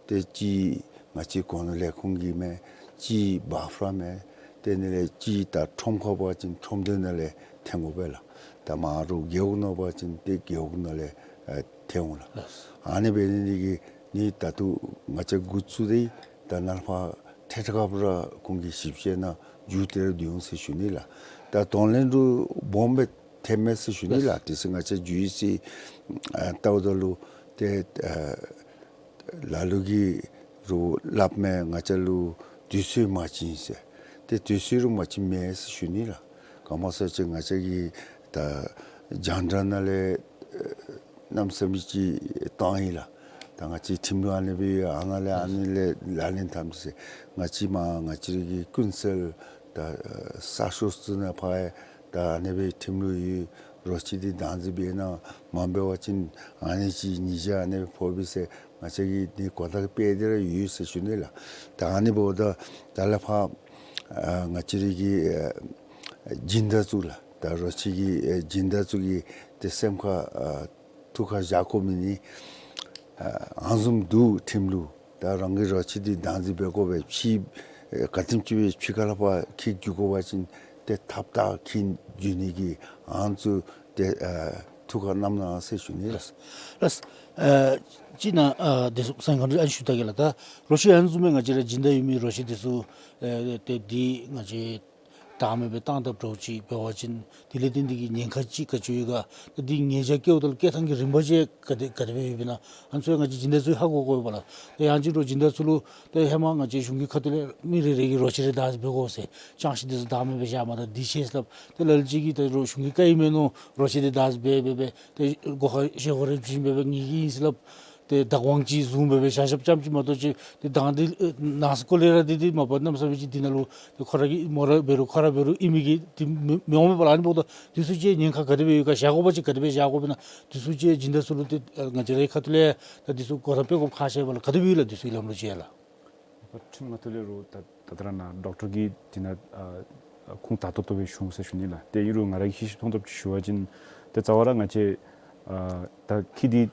ཏེ་གཅིག་ང་བཅས་གོ་ནོར་ལས་ཁུངས་ཀྱི་མས། གཅིག་བཱ་ཕ་ར་མས། དེ་ནང་ལས་གཅིག་ད་ཁྲོམ་ཁར་འབད་བ་ཅིན་ཁྲོམ་སྡེ་ནང་ལས་འཐོན་དགོ་པས་ལགས། ད་མ་རོགས་རྒེད་འོག་ནང་འབད་བ་ཅིན་ཏེ་རྒེད་འོག་ནང་ལས་ཨ་འཐོན་འོང་ལགས། ལགས། ཨ་ནི་འབད་ནི་འདི་གིས་ནི་ད་ལྟོ་ང་བཅས་འགོ་བཙུགས་ཏེ་ད་ནཱ་ལས་ཕར་ཐད་ཀར་སྦེ་ར་ཁོང་གི་ཞིབ་དཔྱད་ནང་འཇུག་སྟེ་ར་སྡོད་འོང་ཟེར་ཞུ་ནི་ལགས། ད་གདོང་ལེན་འདི་སྦོམ་སྦེ་ཐོནམ་མས་ཟེར་ཞུ་ནི་ལགས། ལགས། དེ་ཚེ་ང་བཅས་འཇུ་ཡི་ཟེར་ཨ་བལྟཝ་ད་ལུ་ཏེ་ཨ་ལ་ལུ་གིས་རོགས་སླབ་མས། ང་བཅས་ལུ་དུས་ཚོད་མ་བྱིན་ཟེར། ཏེ་དུས་ཚོད་ར་མ་བྱིནམ་མས་ཟེར་ཞུ་ནི་ལགས། ག་མ་ཟེར་ཅིག་ང་བཅས་ཀྱིས་ད་རྒྱང་བསྒྲགས་ནང་ལས་ཨེ་གནམ་མེད་ས་མེད་ཅིག་བཏང་ཡི་ལགས། ད་ང་བཅས་ཁྲིམས་ལུགས་ཨ་ནི་སྦེ་ཨ་ནཱ་ལས་ཨ་ནི་ལས་ལག་ལེན་འཐབ་ཟེར། ང་བཅས་མར་ང་བཅས་ར་གི་ཀུན་གསལ་ད་ཨེ་གསར་ཤོག་ཚུ་ནང་ཕར་ཡང་ད་ཨ་ནི་སྦེ་ཁྲིམས་ལུགས་ཡོད། རོ་ཁྱི་འདི་བདག་འཛིན་འབད་གནང་། མ་འབད་བ་ཅིན་ཨ་ནི་ཅིག་ཉེས་བྱ་ཨ་ནི་སྦེ་ཕོག་པས་ཟེར་ང་བཅས་ཀྱིས་འདི་གོ་བརྡ་སྤེལ་ཏེ་ར་ཡོད་ཟེར་ཞུ་ནི་ལགས། ད་ཨ་ནི་འབདཝ་ད་ད་ལས་ཕར་ཨ་ང་བཅས་ར་གི་ཨ་སྦྱིན་བདག་ཚུ་ལགས། ད་རོ་ཁྱི་གི་ཨ་སྦྱིན་བདག་ཚུ་གིས་ཏེ་སེམས་ཁར་ཨ་ཐུགས་ཁར་བཞག་དགོ་མི་འདི་ཨ་ཨ་ནི་བཟུམ་འདུག། ཁྲིམས་ལུགས་ ད་རང་གི་རོ་ཁྱི་འདི་བདག་འཛིན་འབད་དགོ་པས། ཕྱི་ཨེ་ག་དེམ་ཅིག་སྦེ་ཕྱི་ཁ་ལས་ཕར་འཁྱིད་འགྱོ་དགོ་པ་ཅིན་ཏེ་ཐབས་ད་འཁྱིད་འགྱོ་ནི་གི་ཨ་ནི་ཚུ་ཏེ་ཨེ་ཐུགས་ཁར་བསྣམ་གནང་ཟེར་ཞུ་ནི་ལགས། ལགས། ཨེ་ཅིག་ནཱ་ཨེ་དེ་ཚུ་སེམས་ཁར་ཨ་ནི་ཞུ་ད་གེ་ལགས། ད་རོ་ཁྱི་ཨ་ནི་བཟུམ་མའི་ང་བཅས་ར་སྦྱིན་བདག་ཡོད་མི་རོ་ཁྱི་དེ་ཚུ་ཨེ་ཏེ་འདི་ང་བཅས་བདག་མེད་སྦེ་བཏང་དཔ་འདྲཝ་ཅིག་འབད་བ་ཅིན་དེ་ལས་བརྟེན་ཏེ་གི་ཉེན་ཁ་ཅིག་ག་ཅི་ཡོད་ག། ད་འདི་ཉེས་བྱ་བཀལཝ་ད་ལུ་བཀལ་ཐངས་ཀྱི་རིམ་པ་ཅིག་ག་དེ་ག་དེ་སྦེ་ཡོདཔ་ཨིན་ན། ཨ་ནི་ཚུ་ང་བཅས་སྦྱིན་བདག་ཚུ་ཧ་གོ་དགོ་པས་ལགས། ད་ཡང་ཅིན་རོགས་སྦྱིན་བདག་ཚུ་ལུ་ད་ཧེ་མ་ང་བཅས་གཞུང་གི་ཁ་ཐུག་ལས་མི་རེ་རེ་གིས་རོ་ཁྱི་རེ་བདག་འཛིན་འབད་དགོ་ཟེར། ཅང་ཤེས་འདི་ཚུ་བདག་མེད་སྦེ་བཞག་མ་ད་འདི་ཤེས་སླབ། ད་ལ་ལུ་ཅིག་གིས་ད་རོགས་གཞུང་གི་བཀའ་ཨིན་མས་མནོ་རོ་ཁྱི་འདི་བདག་འཛིན་འབད་འབད་སྦེ་ད་སྒོ་ཁར་བཞེས་སྒོ་རེ་བྱིན་འབད་སྦེ་ངེ་གི་ཨིན་ཟེར་སླབ། ཏེ་བདག་དབང་ཅིག་བཟུང་འབད་སྦེ་བཞག་བཞགཔ་ཙམ་ཅིག་མ་གཏོགས་ཅིག་ཏེ་དང་འདི་ཨེ་ནང་སེམས་ཁ་ལས་ར་འདི་འདི་མ་པ་གནམ་མེད་ས་མེད་ཅིག་འདི་ནང་ལུ་ཏེ་ཁོ་ར་གིས་མོ་ར་འབད་རུང་ཁོ་ར་འབད་རུང་ཨིན་མི་གི་འདི་མི་མི་འོང་མས་པ་ལགས། ཨ་ནི་འབདཝ་ད་འདི་ཚུ་ཅིག་ཉེན་ཁ་ག་དེ་སྦེ་ཡོད་ག། བཞག་དགོ་པ་ཅིན་ག་དེ་སྦེ་བཞག་དགོཔ་ཨིན་ན། འདི་ཚུ་ཅིག་སྦྱིན་བདག་ཚུ་ལུ་ཏེ་ཨེ་ང་བཅས་རའི་ཁ་ཐུག་ལས་ད་འདི་ཚུ་གོ་བརྡ་སྤེལ་དགོཔ་ཁག་ཆེ་བས་ལགས། ག་དེ་སྦེ་ཡོད་ལགས་འདི་ཚུ་ལམ་ལུགས་ཅིག་ལགས། ཁྲིམས་ཁ་ཐུག་ལས་རོགས་ད་ད་ལྟོ་ར་ནཱ་ཌོག་ཊར་གྱིས་འདི་ནང་ཨ་ཨ་ཁུངས་དག་ཏོག་ཏོ་སྦེ་ཞུ་འོང་ཟེར་ཞུ་ནི་ལགས། ཏེ་ཨིན་རུང་ང་ར་གིས་ཤེས་ཤེསཔ་མཐོང་ཐོབ་ཅིག་ཞུ་བ་ཅིན་ཏེ་རྩ་བ་ར་ང་བཅས་ཨ་ད་ཁྱི་འདི་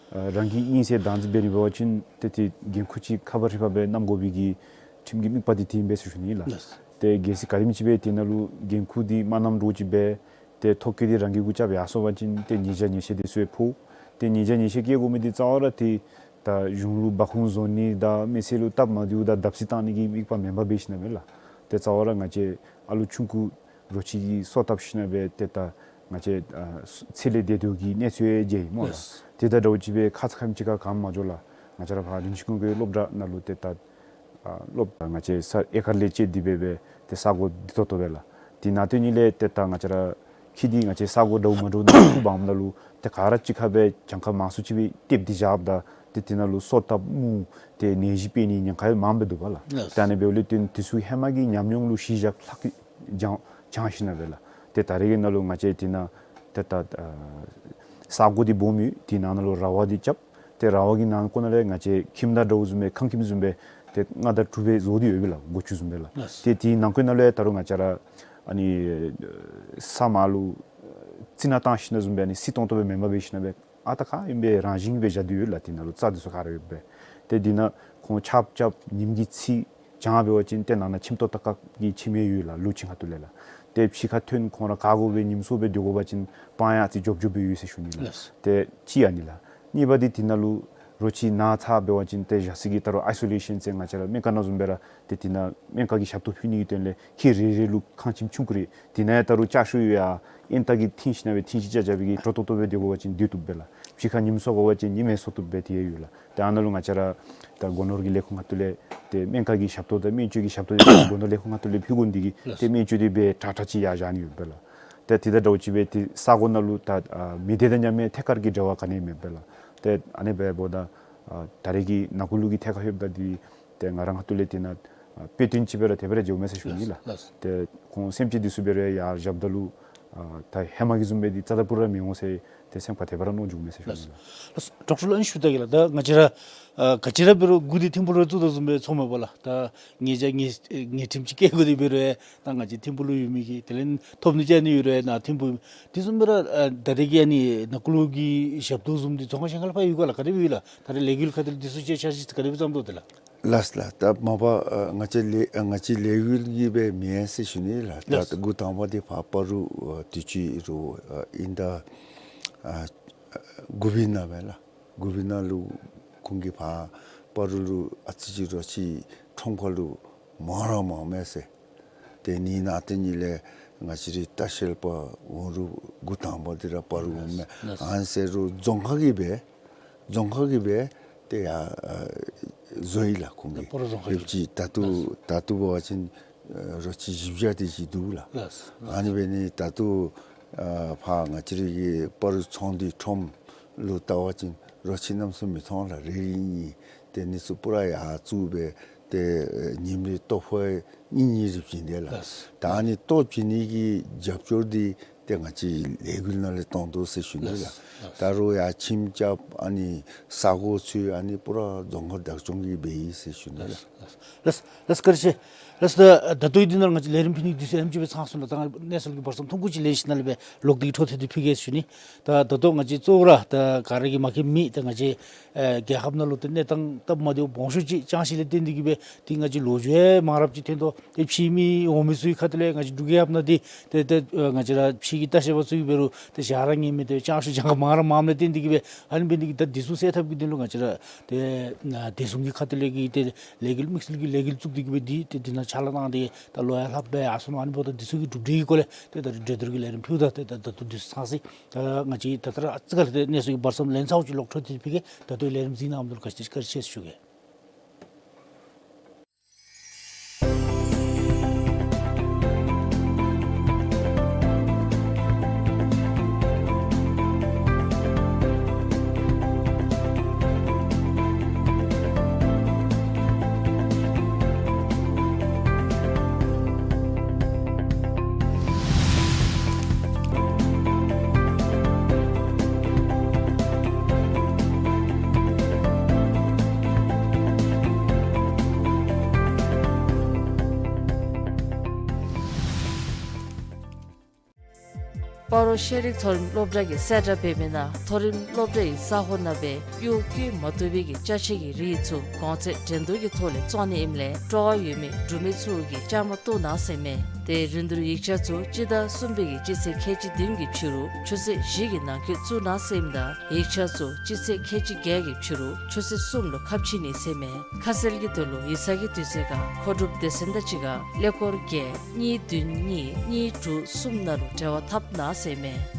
ཨ་རང་གི་ཨིན་ཟེར་བདག་འཛིན་འབད་ནི་འབད་བ་ཅིན་ཏེ་ཏེ་འགན་ཁུར་ཅིག་ཁ་འབག་རི་འབག་སྦེ་བསྣམ་དགོ་པའི་གི་ཁྲིམས་ཀྱི་དམིགས་པ་འདི་དེ་ཨིན་པས་ཟེར་ཞུ་ནི་ལགས། ལགས། ཏེ་གལ་སྲིད་ག་དེམ་ཅིག་སྦེ་འདི་ནང་ལུ་འགན་ཁུར་འདི་མ་བསྣམ་འདྲཝ་ཅིག་སྦེ་ཏེ་ཐོ་བཀོད་འདི་རང་གི་གུ་རྐྱབ་ཡར་སོང་བ་ཅིན་ཏེ་ཉེས་བྱ་ཉེས་ཆད་འདི་ཚུ་ཡང་ཕོག། ཏེ་ཉེས་བྱ་ཉེས་ཆད་བཀལ་དགོ་མི་འདི་རྩ་བ་ར་ཏེ་ད་གཞུང་ལུ་སྦ་ཁུང་བཟོ་ནི་དང་མི་སེར་ལུ་སྟབས་མ་བདེཝ་དང་བརྡབ་གསིག་བཏང་ནི་གི་དམིགས་པ་མེན་པར་འབད་ཞིནམ་ལས་ལགས། ཏེ་རྩ་བ་ར་ང་བཅས་ཨ་ལུ་ཆུང་ཀུ་རོ་ཁྱི་གི་སོ་བཏབ་ཞིནམ་ལས་ཏེ་ད་ང་བཅས་ཨ་ཚེ་ལས་འདས་འགྱོ་གི་གནས་ཚུལ་ཡང་མཇལ་ཡི་སྨོ་ལགས། ལགས། ཏེ་ད་འདྲཝ་ཅིག་སྦེ་ཁ་ཙ་ཁ་ཉིནམ་ཅིག་ཁར་ག་མ་འགྱོ་ལགས། ང་བཅས་ར་ཕར་རིན་ཆེན་ཀུན་དགའ་སློབ་གྲྭ་ནང་ལུ་ཏེ་ད་ཨ་སློབ་ང་བཅས་ས་ཨེ་ཀར་ལས་བཅད་དེ་འབད་སྦེ་ཏེ་ས་གོ་འདི་ཏོག་ཏོ་སྦེ་ལགས། དེ་ནང་དོན་ཉིད་ལས་ཏེ་ད་ང་བཅས་ར་ཁྱི་འདི་ང་བཅས་ས་གོ་འདྲཝ་མ་འདྲཝ་ནང་ཁུག་འབག་འོངམ་ད་ལུ་ཏེ་ག་ར་གཅིག་ཁར་སྦེ་གྱངས་ཁ་མང་སུ་ཅིག་སྦེ་བཏེག་སྟེ་བཞགཔ་ད་ཏེ་དེ་ནང་ལུ་སོ་བཏབ་མུར་ཏེ་ནད་གཞི་སྤེལ་ནི་ཉེན་ཁ་ཡང་མངམ་སྦེ་འདུག་པ་ལགས། ལགས། ཏེ་ཨ་ནི་འབདཝ་ལས་བརྟེན་དེ་ཚུ་ཧེ་མ་གི་ཉམས་མྱོང་ལུ་གཞི་བཞག་ལྷག་གིས་སྦྱང་སྦྱང་ཞིནམ་ལས་ལགས། ཏེ་ད་རེས་ཀྱི་ནང་ལུ་ང་བཅས་དེ་ནང་ཏེ་ད་ཨ་ས་གོ་འདི་སྦོམ་ཡོད། དེ་ནང་ན་ལུ་ར་བ་འདི་རྐྱབ། ཏེ་ར་བ་གི་ནང་ཁོག་ནང་ལས་ང་བཅས་ཁྱིམ་དང་འདྲཝ་བཟུམ་སྦེ་ཁང་ཁྱིམ་བཟུམ་སྦེ་ཏེ་ལྔ་དང་དྲུག་སྦེ་བཟོ་སྟེ་ཡོད་པས་ལགས། སྒོ་ཅུང་བཟུམ་སྦེ་ལགས། ལགས། ཏེ་དེའི་ནང་ཁོག་ནང་ལས་ད་རུང་ང་བཅས་ར་ཨ་ནི་ས་མར་ལུ་རྩི་ནག་བཏང་ཞིནམ་བཟུམ་སྦེ་ཨ་ནི་བསིལ་ཏོང་ཏོ་སྦེ་མེན་པར་འབད་ཞིནམ་སྦེ་ཨ་རྟག་ཨིན་པས་རང་བཞིན་སྦེ་བཞག་སྟེ་ཡོད་ལགས། དེ་ནང་ལུ་རྩྭ་འདི་ཚུ་ག་ར་ཡོདཔ་སྦེ། ཏེ་དེ་ནང་ཁོང་ཆརཔ་རྐྱབ་ཉིམ་གིས་འཚིག་གྱང་འབད་བ་ཅིན་ཏེ་ནང་ན་ཁྱིམ་ཐོག་ལྟ་སྐབས་ཀྱི་ཁྱིམ་ཡང་ཡོད་ལགས། ལུ་ཆིང་ཁ་ཐུག་ལས་ལགས། ཏེ་ཕྱི་ཁར་ཐོན་ཁོང་ར་ག་དགོ་པའི་ཉིམ་སྲོ་སྦེ་སྡོད་དགོ་པ་ཅིན་སྤང་ཡང་ཨ་ཙི་རྒྱོབ་རྒྱོབ་སྦེ་ཡོད་ཟེར་ཞུ་ནི་ལགས། ལགས། ཏེ་གཅིག་ཨ་ནི་ལགས། གཉིས་པ་འདི་དེ་ནང་ལུ་རོ་ཁྱི་ན་ཚ་འབད་བ་ཅིན་ཏེ་ཞག་སྲིད་ཀྱི་ད་རུང་ཨའི་སོ་ལེ་ཤཱན་ཟེར་ང་བཅས་ར་སྨན་ཁང་ནང་བཟུམ་སྦེ་ར་ཏེ་དེ་ནང་སྨན་ཁང་གི་ཞབས་ཏོག་ཕུལ་ནི་གི་དོན་ལས་ཁྱི་རེ་རེ་ལུ་ཁང་ཁྱིམ་ཆུང་ཀུ་རེ་དེ་ནང་ཡང་ད་རུང་ལྕགས་ཤོག་ཡོད་ཡ་ཨེན་ཏ་གིས་བཏིང་ཞིནམ་སྦེ་བཏིང་ཞིན་ཅ་ཅ་སྦེ་གི་དྲོ་ཏོག་ཏོ་སྦེ་སྡོད་དགོ་པ་ཅིན་སྡོད་བཏུབ་པས་ལགས། ཕྱི་ཁར་ཉིམ་སྲོ་དགོ་པ་ཅིན་ཉིམ་ཡང་སྲོ་བཏུབ་པས་དེ་ཡང་ཡོད་ལགས། ཏེ་ཨ་ནཱ་ལུ་ང་བཅས་ར་ད་སྒོ་ནོར་གྱི་ལས་ཁུངས་ཁ་ཐུག་ལས་ཏེ་སྨན་ཁང་གི་ཞབས་ཏོག་དང་སྨན་བཅོས་ཀྱི་ཞབས་ཏོག་འདི་སྒོ་ནོར་ལས་ཁུངས་ཁ་ཐུག་ལས་ཕུལ་དགོ་ནི་འདི་གིས་ལགས། ཏེ་སྨན་བཅོས་འདི་སྦེ་དྲག་དྲག་ཅིག་ཡར་བཞག་ནི་ཡོདཔ་སྦེ་ལགས། ཏེ་དེ་དང་འདྲཝ་ཅིག་སྦེ་ཏེ་ས་གོ་ནང་ལུ་ད་ཨ་མི་སྡེ་དང་མཉམ་མེད་ཐད་ཀར་གྱི་འབྲེལ་བ་ག་ནི་ཡང་མེདཔ་སྦེ་ལགས། ཏེ་ཨ་ནི་སྦེ་འབདཝ་ད་ཨ་ད་རེས་ཀྱི་ནང་ཁུལ་ལུགས་ཀྱི་ཐད་ཁར་ལྷོདཔ་ད་འདི་ཏེ་ང་ར་ཁ་ཐུག་ལས་དེ་ནང་ཨ་དཔེ་སྟོན་ཅིག་སྦེ་ར་དེ་སྦེ་ར་མཇལཝ་མས་ཟེར་ཞུ་ནི་ལགས། ལགས། ཏེ་ཁོང་སེམས་ཅན་འདི་ཚུ་སྦེ་ར་ཡར་བཞགཔ་ད་ལུ་ཨ་ད་ཧེ་མ་གི་བཟུམ་སྦེ་འདི་རྩ་དང་པུ་ར་མི་འོང་ཟེར་ཏེ་སེམས་ཁར་དེ་སྦེ་ར་མནོ་བྱུངམ་མས་ཟེར་ཞུ་ནི་ལགས། ལགས། ཌོག་ཊར་ལགས་ཨ་ནི་ཞུ་ད་གེ་ལགས། ད་ང་བཅས་ར་ཨ་ག་ཅི་ར་འབད་རུང་མགུ་འདི་ཐིམ་ཕུག་ལུ་བཙུགས་དོ་བཟུམ་སྦེ་ཚོརཝ་མས་པ་ལགས། ད་ཉེས་བྱ་ཉེས་ཉེས་ཁྲིམས་ཅིག་བཀལ་དགོ་དེ་འབད་རུང་ད་ང་བཅས་ཐིམ་ཕུག་ལུ་ཡོད་མི་གིས་དེ་ལས་ཐོབ་ནི་ཅིག་ཨ་ནི་ཡོད་རུང་ནཱ་ཐིམ་ཕུག་དེ་བཟུམ་སྦེ་ར་ཨ་ད་རེས་ཀྱི་ཨ་ནི་ནང་ཁུལ་ལུགས་ཀྱི་ཞབས་ཏོག་བཟུམ་འདི་རྫོང་ཁག་གཞན་ཁར་ལས་ཕར་ཡོད་ག་ལགས། ག་དེ་སྦེ་ཡོད་ལགས། ད་རེས་ལས་འགུལ་ཁ་ཐུག་ལས་འདི་ཚུ་ཅིག་འཆར་གཞི་ག་དེ་སྦེ་བརྩམ་དོ་དེ་ལགས། ལགས་ལགས། ད་མ་པ་ཨ་ང་བཅས་ལས་ཨ་ང་བཅས་ལས་འགུལ་གྱིས་སྦེ་མེན་ཟེར་ཞུ་ནི་ལགས། ད་ལགས། འགོ་དང་པ་འདི་ཕར་སྤ་རོ་ཨ་དུས་ཅི་རུ་ཨ་ཨིན་ད་ཨ་དགུ་པའི་ནང་སྦེ་ལགས། དགུ་པའི་ནང་ལུ་ཁོང་གིས་ཕར་སྤ་རོ་ལུ་ཨ་ཙི་ཅིག་རོ་ཁྱི་ཁྲོམ་ཁ་ལུ་མང་ར་མངམ་མས་ཟེར། ཏེ་ཨ་ནི་ནང་དོན་ཉིད་ལས་ང་བཅས་རའི་ལྟ་བཤལ་པ་འོང་རུང་འགོ་དང་པ་འདི་ར་སྤ་རོ་འོངམ་མས། ལགས། ཨ་ནི་ཟེར་རུང་རྫོང་ཁག་གིས་སྦེ་རྫོང་ཁག་གིས་སྦེ་ཏེ་ཡར་ཨ་བཟོ་ཡི་ལགས་ཁོང་གིས། སྤ་རོ་རྫོང་ཁག་གིས་ཡོདཔ་ཅིག་ད་ལྟོ། ལགས། ད་ལྟོ་འབད་བ་ཅིན་ཨ་རོ་ཁྱི་བཞི་བརྒྱ་དེ་ཅིག་འདུག་ལགས། ལགས། ཨ་ནི་འབད་ནི་ད་ལྟོ་ཨ་ཕར་ང་བཅས་རའི་གི་སྤ་རོ་ཚོང་འདུས་ཁྲོམ་ལུ་བལྟ་བ་ཅིན་རོ་ཁྱི་གནམ་མེད་ས་མེད་མི་མཐོང་ལགས། རེ་རེ་གཉིས་གཉིས་དེ་ནི་ཚུ་པུ་ར་ཡར་བཙུགས་སྦེ་ཏེ་ཨེ་ཉིནམ་རེ་ལྟོ་ཕོག་གཉིས་གཉིས་རེ་བྱིན་དེས་ལགས། ལགས། ད་ཨ་ནི་ལྟོ་བྱིན་ནི་གི་རྒྱབ་སྐྱོར་འདི་ཏེ་ང་བཅས་ལས་འགུལ་ནང་ལས་གཏང་དོ་ཟེར་ཞུ་ནི་ལགས། ལགས། ད་རུང་ཡར་ཁྱིམ་རྐྱབ་ཨ་ནི་ས་གོ་འཚོལ་ཨ་ནི་པུ་ར་རྫོང་ཁག་བདག་སྐྱོང་གིས་འབད་ཡི་ཟེར་ཞུ་ནི་ལགས། ལགས། ལགས། ལགས། བཀའ་དྲིན་ཆེ། ལགས་སོ། ད་ད་ལྟོ་འདི་ནང་ང་བཅས་ལས་རིམ་ཕུལ་ནི་འདི་ཚུ་ཨེམ་ཅིག་སྦེ་ཚང་སོང་ལགས། ད་གནས་ཚུལ་གྱི་བར་མཚམས་ཐུང་ཀུ་ཅིག་ལེན་ཞིནམ་ལས་སྦེ་ལོག་སྟེ་འཕྲོ་མཐུད་དེ་ཕུལ་གེ་ཟེར་ཞུ་ནི། ད་ད་ལྟོ་ང་བཅས་གཙོ་བོ་ར་ད་ག་ར་གིས་མ་མཁྱེན་མི་ད་ང་བཅས་ཨེ་རྒྱལ་ཁབ་ནང་ལུ་ཏེ་གནས་སྟངས་སྟབས་མ་བདེཝ་སྦོམ་ཤོས་ཅིག་བྱུང་ཞིནམ་ལས་བརྟེན་ཏེ་གིས་སྦེ་ཏེ་ང་བཅས་ལོ་རྒྱུས་ཡང་མང་རབས་ཅིག་ཐོན་དོ། ཏེ་ཕྱི་མི་འོང་མི་ཚུ་གི་ཁ་ཐུག་ལས་ང་བཅས་འབྲུག་རྒྱལ་ཁབ་ནང་འདི་ཏེ་ཏེ་ཨེ་ང་བཅས་ར་ཕྱི་གི་ལྟ་བཤལ་པ་ཚུ་གིས་འབད་རུང་ཏེ་བཞག་ར་ཉན་མི་ཏེ་བྱང་ཤོས་གྱངས་ཁ་མང་ར་མངམ་ལས་བརྟེན་ཏེ་གིས་སྦེ་ཨ་ནི་འབད་ནི་འདི་གིས་ད་འདི་ཚུ་སེལ་ཐབས་ཀྱི་དོན་ལུ་ང་བཅས་ར་ཏེ་ཨ་བདེ་སྲུང་གི་ཁ་ཐུག་ལས་ཀྱི་ཏེ་ལས་འགུལ་དམིགས་བསལ་གྱི་ལས་འགུལ་བཙུགས་ཏེ་གིས་སྦེ་འདི་ཏེ་འདི་ནང་ཕྱག་ལཱ་གནང་སྟེ་ད་ལོ་ཡང་ལྷགཔ་སྦེ་ཡར་སོང་ནུག། ཨ་ནི་འབདཝ་ད་འདི་ཚུ་གི་གྲུབ་འབྲས་ཀྱི་སྐོར་ལས་ཏེ་ད་རིས་གྲོས་བསྡུར་གྱི་ལས་རིམ་ཕུལཝ་ད་ཏེ་ད་ད་ལྟོ་འདི་ཚུ་ཚང་སོང་། ད་ང་བཅས་ད་ལྟོ་ར་ཨ་ཙི་ཁ་ལས་ཏེ་གནས་ཚུལ་གྱི་བར་མཚམས་ལན་ཚརཝ་ཅིག་ལོག་འཕྲོ་མཐུད་ཕུལ་གེ། ད་ལྟོ་ལས་རིམ་གཟིགས་གནང་མི་འདི་ལུ་བཀའ་དྲིན་བཀའ་དྲིན་ཆེ་ཞུ་གེ། སྤ་རོ་ཤེས་རིག་མཐོ་རིམ་སློབ་གྲྭ་གིས་གསལ་བསྒྲགས་འབད་མི་ནང་མཐོ་རིམ་སློབ་གྲྭ་ཡི་ས་གོ་ནང་སྦེ་གཡོག་བཀོལ་མ་བཏུབ་པའི་གི་ཅ་ཆས་ཀྱི་རིགས་ཚུ་གོང་ཚད་འགྲན་བསྡུར་གྱི་ཐོག་ལས་བཙོང་ནི་ཨིནམ་ལས་སྤྲོ་བ་ཡོད་མི་འབྲུག་མི་ཚུ་གིས་བཅའ་མར་གཏོགས་གནང་ཟེར་མས། ཏེ་རིན་བསྡུར་ཡིག་ཆ་ཚུ་སྤྱི་ཟླ་གསུམ་པའི་གི་སྤྱི་ཚེས་ཁལ་གཅིག་བདུན་གྱི་ཕྱི་རུ་ཆུ་ཚོད་བཞི་གི་ནང་འཁོད་བཙུགས་གནང་ཟེར་ཨིནམ་ད་ཡིག་ཆ་ཚུ་སྤྱི་ཚེས་ཁལ་གཅིག་བརྒྱད་ཀྱི་ཕྱི་རུ་ཆུ་ཚོད་གསུམ་ལུ་ཁ་ཕྱེ་ནི་ཟེར་མས། ཁ་གསལ་གྱི་དོན་ལུ་ཡིག་ཚང་གི་དུས་ཚོད་ཁར་མཁོ་སྒྲུབ་སྡེ་ཚན་དང་གཅིག་ཁར་ཀླད་ཀོར་བརྒྱད་གཉིས་བདུན་གཉིས་གཉིས་དྲུག་གསུམ་ནང་ལུ་འབྲེལ་བ་འཐབ་གནང་ཟེར་མས།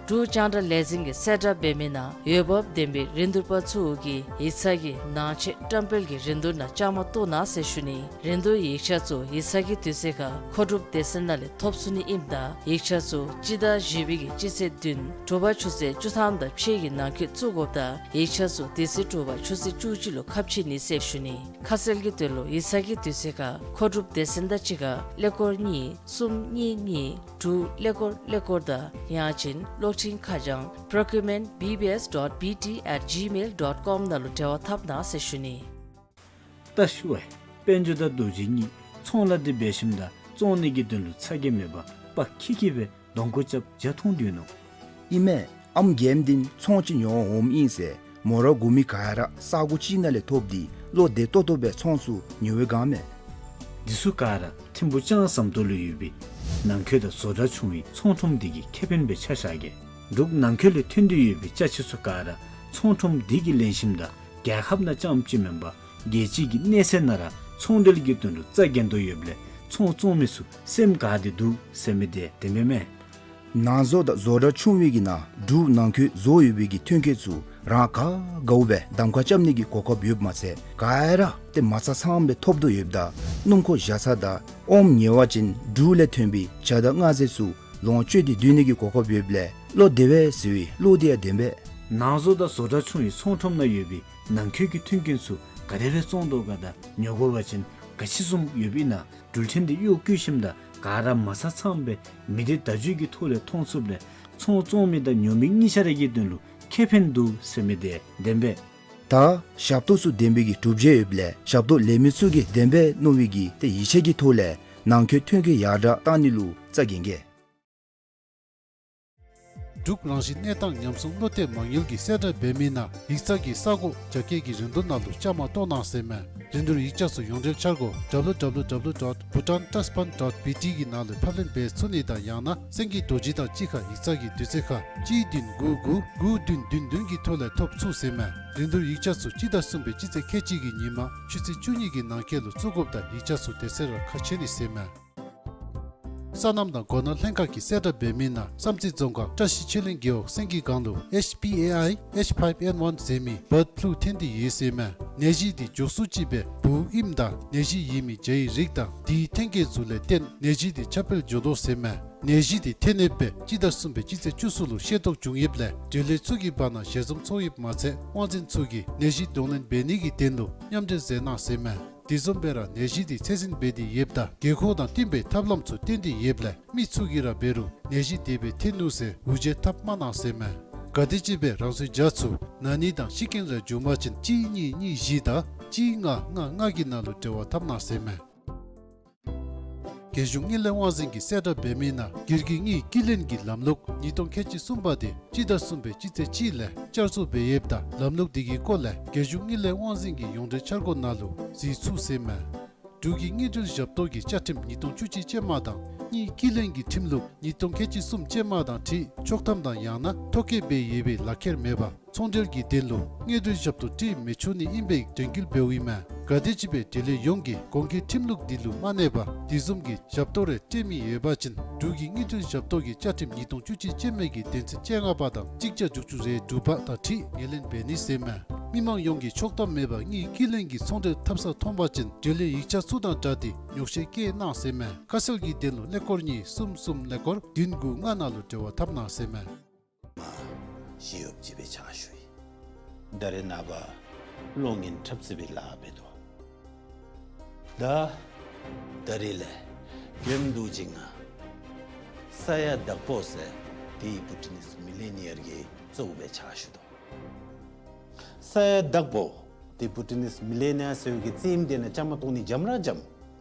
འབྲུག་རྒྱང་བསྒྲགས་ལས་འཛིན་གྱིས་གསལ་བསྒྲགས་འབད་མི་ནང་འོས་འབབ་ལྡན་པའི་རིན་བསྡུར་པ་ཚུ་གིས་ཡིག་ཚང་གི་ནང་ཆེད་བཀྲམ་སྤེལ་གྱི་རིན་བསྡུར་ནང་བཅའ་མར་གཏོགས་གནང་ཟེར་ཞུ་ནི། རིན་བསྡུར་ཡིག་ཆ་ཚུ་ཡིག་ཚང་གི་དུས་ཚོད་ཁར་མཁོ་སྒྲུབ་སྡེ་ཚན་ནང་ལས་ཐོབ་ཚུགས་ནི་ཨིནམ་ད་ཡིག་ཆ་ཚུ་སྤྱི་ཟླ་བཞི་པའི་གི་སྤྱི་ཚེས་བདུན་དྲོ་པ་ཆུ་ཚོད་བཅུ་ཐམ་དང་ཕྱེད་ཀྱི་ནང་འཁོད་བཙུགས་དགོཔ་ད་ཡིག་ཆ་ཚུ་དེ་ཚེ་དྲོ་པ་ཆུ་ཚོད་བཅུ་གཅིག་ལུ་ཁ་ཕྱེ་ནི་ཟེར་ཞུ་ནི། ཁ་གསལ་གྱི་དོན་ལུ་ཡིག་ཚང་གི་དུས་ཚོད་ཁར་མཁོ་སྒྲུབ་སྡེ་ཚན་དང་གཅིག་ཁར་ཀླད་ཀོར་གཉིས་གསུམ་གཉིས་གཉིས་དྲུག་ཀླད་ཀོར་ཀླད་ཀོར་དང་ཡང་ཅིན་གློག་འཕྲིན་ཁ་བྱང་procurement B B S dot B T at gmail dot com ནང་ལུ་འབྲེལ་བ་འཐབ་གནང་ཟེར་ཞུ་ནི། ད་ཞུ་བ་ཡི། དཔལ་འབྱོར་དང་རྡོ་རྗེ་གཉིས་ཚོང་ལཱ་འདི་འབད་ཞིནམ་ད་བཙོང་ནི་གི་དོན་ལུ་ཚ་གྱང་མེད་པར་དཔའ་ཁི་ཁི་སྦེ་གདོང་ཁར་རྐྱབ་ཇ་འཐུང་སྡོད་ནུག། ཨིན་མས། ཨམ་རྒནམ་འདི་ཚོང་ཅིག་ཉོ་འོངམ་ཨིན་ཟེར་མོ་ར་གོ་མི་ག་ར་ས་གོ་གཅིག་ནང་ལས་ཐོབ་སྟེ་བློ་བདེ་ཏོག་ཏོ་སྦེ་ཚོང་ཚུ་ཉོ་བའི་སྒང་མས། འདི་ཚུ་ག་ར་ཐིམ་ཕུ་ལྕང་ཟམ་ཏོག་ལུ་ཡོད་པའི་ནང་འཁོད་དང་བཟོ་གྲྭ་ཆུང་བའི་ཚོང་ཁྲོམ་འདི་གི་ཁེ་ཕན་སྦེ་ཆ་བཞག་གེ། འབྲུག་ནང་འཁོད་ལས་ཐོན་ཏེ་ཡོད་པའི་ཅ་ཆས་ཚུ་ག་ར་ཚོང་ཁྲོམ་འདི་གིས་ལེན་ཞིནམ་ད་རྒྱལ་ཁབ་ནང་རྐྱངམ་ཅིག་མེན་པར་རྒྱལ་སྤྱི་གི་གནས་ཚད་ནང་ར་ཚོང་འབྲེལ་གྱི་དོན་ལུ་རྩ་འགེངས་དོ་ཡོདཔ་ལས་ཚོང་བཙོང་མི་ཚུ་སེམས་དགའ་སྟེ་འདུག་ཟེར་མི་འདི་བདེན་པས་མས། ནང་བཟོ་དང་བཟོ་གྲྭ་ཆུང་བའི་གི་ནང་འབྲུག་ནང་འཁོད་བཟོ་ཡོད་པའི་གི་ཐོན་སྐྱེད་ཚུ་རང་ག་དགའཝ་སྦེ་གདམ་ཁ་རྐྱབ་ནི་གི་གོ་སྐབས་ཡོདཔ་མ་ཚད་ག་ར་ཏེ་མ་རྩ་ཚངམ་སྦེ་ཐོབ་དོ་ཡོདཔ་ད་སྣུམ་འཁོར་བཞག་ས་དང་ཨོམ་ཉོ་བ་ཅིན་འབྲུག་ལས་ཐོན་པའི་ཇ་དང་མངར་ཟས་ཚུ་ལོངས་སྤྱོད་དེ་སྡོད་ནི་གི་གོ་སྐབས་ཡོདཔ་ལས་བློ་བདེ་བས་ཟེར་བའི་བློ་འདི་ཡང་བདེན་པས། ནང་བཟོ་དང་བཟོ་གྲྭ་ཆུང་བའི་ཚོང་ཁྲོམ་ནང་ཡོད་པའི་ནང་འཁོད་ཀྱི་ཐོན་སྐྱེད་ཚུ་ག་དེ་སྦེ་བཙོང་དོ་ག་དང་ཉོ་དགོ་པ་ཅིན་ག་ཅི་བཟུམ་ཡོདཔ་ཨིན་ན་འགྲུལ་འཕྲིན་འདི་གཡོག་བཀོལ་ཞིནམ་ད་ག་ར་མ་རྩ་ཚངམ་སྦེ་མི་སྡེ་བརྡ་བརྒྱུད་ཀྱི་ཐོག་ལས་མཐོང་ཚུགསཔ་ལས་ཚོང་བཙོང་མི་དང་ཉོ་མི་གཉིས་ཆ་ར་གི་དོན་ལུ་ཁེ་ཕན་འདུག་ཟེར་མི་འདི་བདེན་པས། ད་ཞབས་ཏོག་ཚུ་བདེན་པའི་གི་གྲུབ་འབྲས་ཡོདཔ་ལས་ཞབས་ཏོག་ལེན་མི་ཚུ་གིས་བདེན་པས་མནོ་བའི་གི་ཏེ་ཡིད་ཆེས་ཀྱི་ཐོག་ལས་ནང་འཁོད་ཐོན་སྐྱེད་ཡར་དྲག་གཏང་ནི་ལུ་རྩ་འགེངས་གེ། འབྲུག་རང་བཞིན་གནས་སྟངས་ཉམས་སྲུང་བློ་གཏད་མ་དངུལ་གྱིས་གསལ་བསྒྲགས་འབད་མི་ནང་ཡིག་ཚང་གི་ས་གོ་རྒྱ་སྐྱེད་ཀྱི་རིན་བསྡུར་ནང་ལུ་བཅའ་མར་གཏོགས་གནང་ཟེར་མས། རིན་བསྡུར་ཡིག་ཆ་ཚུ་ཡོངས་འབྲེལ་འཆར་སྒོ་W W W dot bhutan trust fund dot B T གི་ནང་ལུ་ཕབ་ལེན་འབད་ཚུགས་ནི་དང་ཡང་ན་སེང་གེ་རྡོ་རྗེ་དང་གཅིག་ཁར་ཡིག་ཚང་གི་དུས་ཚོད་ཁར་གཅིག་བདུན་དགུ་དགུ་དགུ་བདུན་བདུན་བདུན་གྱི་ཐོག་ལས་ཐོབ་ཚུགས་ཟེར་མས། རིན་བསྡུར་ཡིག་ཆ་ཚུ་སྤྱི་ཟླ་གསུམ་པའི་སྤྱི་ཚེས་ཁལ་གཅིག་གི་ཉིན་མ་ཆུ་ཚོད་བཅུ་གཉིས་ཀྱི་ནང་འཁོད་ལུ་བཙུགས་དགོཔ་ད་ཡིག་ཆ་ཚུ་དེ་ཚེ་ར་ཁ་ཕྱེ་ནི་ཟེར་མས། སོ་ནམ་དང་སྒོ་ནོར་ལྷན་ཁག་གིས་གསལ་བསྒྲགས་འབད་མི་ནང་བསམ་རྩེ་རྫོང་ཁག་བཀྲ་ཤིས་ཆོས་གླིང་རྒེད་འོག་སེང་གེ་སྒང་ལུ་H P A I H five N one ཟེར་མི་བཱརཌ་ཕུ་ལུ་ཐོན་ཏེ་ཡོད་ཟེར་མས། ནད་གཞི་འདི་འཇོག་ཚུགས་ཅིག་སྦེ་འབུཝ་ཨིནམ་ད་ནད་གཞི་ཡོད་མི་ཇ་ཡི་རིགས་དང་དེའི་ཐོན་སྐྱེད་ཚུ་ལས་བརྟེན་ནད་གཞི་འདི་ཁྱབ་སྤེལ་འགྱོ་དོ་ཟེར་མས། ནད་གཞི་འདི་ཐོན་ནདཔ་སྦེ་སྤྱི་ཟླ་གསུམ་པའི་སྤྱི་ཚེས་བཅུ་གསུམ་ལུ་ཤེས་རྟོགས་བྱུང་ཡོདཔ་ལས་འབྲེལ་ཡོད་ཚུ་གི་བར་ན་ཞལ་འཛོམས་ཚོགས་ཡོདཔ་མ་ཚད་དབང་འཛིན་ཚུ་གིས་ནད་གཞི་གདོང་ལེན་འབད་ནི་གི་དོན་ལུ་མཉམ་འབྲེལ་མཛད་གནང་ཟེར་མས། དེ་བཟུམ་སྦེ་ར་ནད་གཞི་འདི་ཚད་འཛིན་འབད་དེ་ཡོདཔ་ད་དགོས་མཁོ་དང་བསྟུན་པའི་ཐབས་ལམ་ཚུ་བཏོན་ཏེ་ཡོདཔ་ལས་མི་ཚུ་གིས་ར་འབད་རུང་ནད་གཞི་དེ་སྦེ་ཐོན་ནུག་ཟེར་འུར་བརྗོད་འཐབ་མ་གནང་ཟེར་མས། ག་དེམ་ཅིག་སྦེ་རང་སོའི་ཇ་ཚུ་ན་ནི་དང་ཤི་རྐྱེན་ར་བྱུང་པ་ཅིན་གཅིག་གཉིས་གཉིས་བཞི་དང་གཅིག་ལྔ་ལྔ་ལྔ་གི་ནང་ལུ་འབྲེལ་བ་འཐབ་གནང་ཟེར་མས། རྒྱལ་གཞུང་དངུལ་ལས་དབང་འཛིན་གྱིས་གསལ་བསྒྲགས་འབད་མི་ནང་སྒེར་གྱི་དངུལ་བསྐྱི་ལེན་གྱི་ལམ་ལུགས་ཉིས་སྟོང་ཁལ་གཅིག་གསུམ་པ་དེ་སྤྱི་ཟླ་གསུམ་པའི་སྤྱི་ཚེས་གཅིག་ལས་བསྐྱར་བཟོ་འབད་ཡོདཔ་ད་ལམ་ལུགས་དེ་གི་སྐོར་ལས་རྒྱལ་གཞུང་དངུལ་ལས་དབང་འཛིན་གྱི་ཡོངས་འབྲེལ་འཆར་སྒོ་ནང་ལུ་གཟིགས་ཚུགས་ཟེར་མས། འབྲུག་གི་དངུལ་འབྲེལ་ཞབས་ཏོག་གི་བཅའ་ཁྲིམས་ཉིས་སྟོང་བཅུ་གཅིག་ཅན་མ་དང་དངུལ་བསྐྱི་ལེན་གྱི་ཁྲིམས་ལུགས་ཉིས་སྟོང་ཁལ་གཅིག་གསུམ་ཅན་མ་དང་འཁྲིལ་ཆོག་ཐམ་དང་ཡང་ན་ཐོ་བཀོད་འབད་ཡོད་པའི་ལག་ཁྱེར་མེད་པར་ཚོང་འབྲེལ་གྱི་དོན་ལུ་དངུལ་འབྲེལ་ཞབས་ཏོག་སྤྲོད་མི་ཆོག་ནི་ཨིན་པའི་དྲན་སྐུལ་འབདཝ་ཨིན་མས། ག་དེམ་ཅིག་སྦེ་འབྲེལ་ཡོད་ཡོངས་ཀྱིས་གོང་གི་ཁྲིམས་ལུགས་འདི་ལུ་མ་གནས་པར་དེ་བཟུམ་གྱི་ཞབས་ཏོག་རེ་སྤྲོད་མི་ཡོད་པ་ཅིན་འབྲུག་གི་དངུལ་འབྲེལ་ཞབས་ཏོག་གི་བཅའ་ཁྲིམས་ཉིས་སྟོང་བཅུ་གཅིག་ཅན་མའི་གི་དོན་ཚན་བཅོ་ལྔ་པ་དང་གཅིག་བརྒྱ་དྲུག་ཅུ་རེ་དྲུག་པ་དང་འཁྲིལ་ངོས་ལེན་འབད་ནི་ཟེར་མས། མི་མང་ཡོངས་ཀྱིས་ཆོག་ཐམ་མེད་པར་དངུལ་བསྐྱི་ལེན་གྱི་ཚོང་འབྲེལ་འཐབ་ས་མཐོང་པ་ཅིན་འབྲེལ་ཡོད་ཡིག་ཆ་ཚུ་དང་སྦྲགས་ཏེ་ཉོགས་བཤད་བཀོད་གནང་ཟེར་མས། ཁ་གསལ་གྱི་དོན་ལུ་ཀླད་ཀོར་གཉིས་གསུམ་གསུམ་ཀླད་ཀོར་བདུན་དགུ་ལྔ་ནང་ལུ་འབྲེལ་བ་འཐབ་གནང་ཟེར་མས། མ་ཞི་གཡོགཔ་ཅིག་སྦེ་ཕྱག་ཞུ་ཡི། ད་རེས་ནངས་པ་གློག་བརྙན་འཁྲབ་རྩེད་པའི་ལཱ་འབད་དོ། ད་ད་རེས་ལས་གྱོནམ་འདུག་ཅིག་ང་ས་ཡ་དྭགས་པོ་ཟེར་དེ་བུ་ཊི་ནིས་མི་ལེ་ནི་ཡར་གྱི་གཙོ་བོ་སྦེ་ཕྱག་ཞུ་དོ། ས་ཡ་དྭགས་པོ་དེ་བུ་ཊི་ནིས་མི་ལེ་ནི་ཡར་ཟེར་བའི་གི་རྩེདམོ་དེ་ནང་བཅའ་མར་གཏོགས་ནི་འཇམ་ར་འཇམ།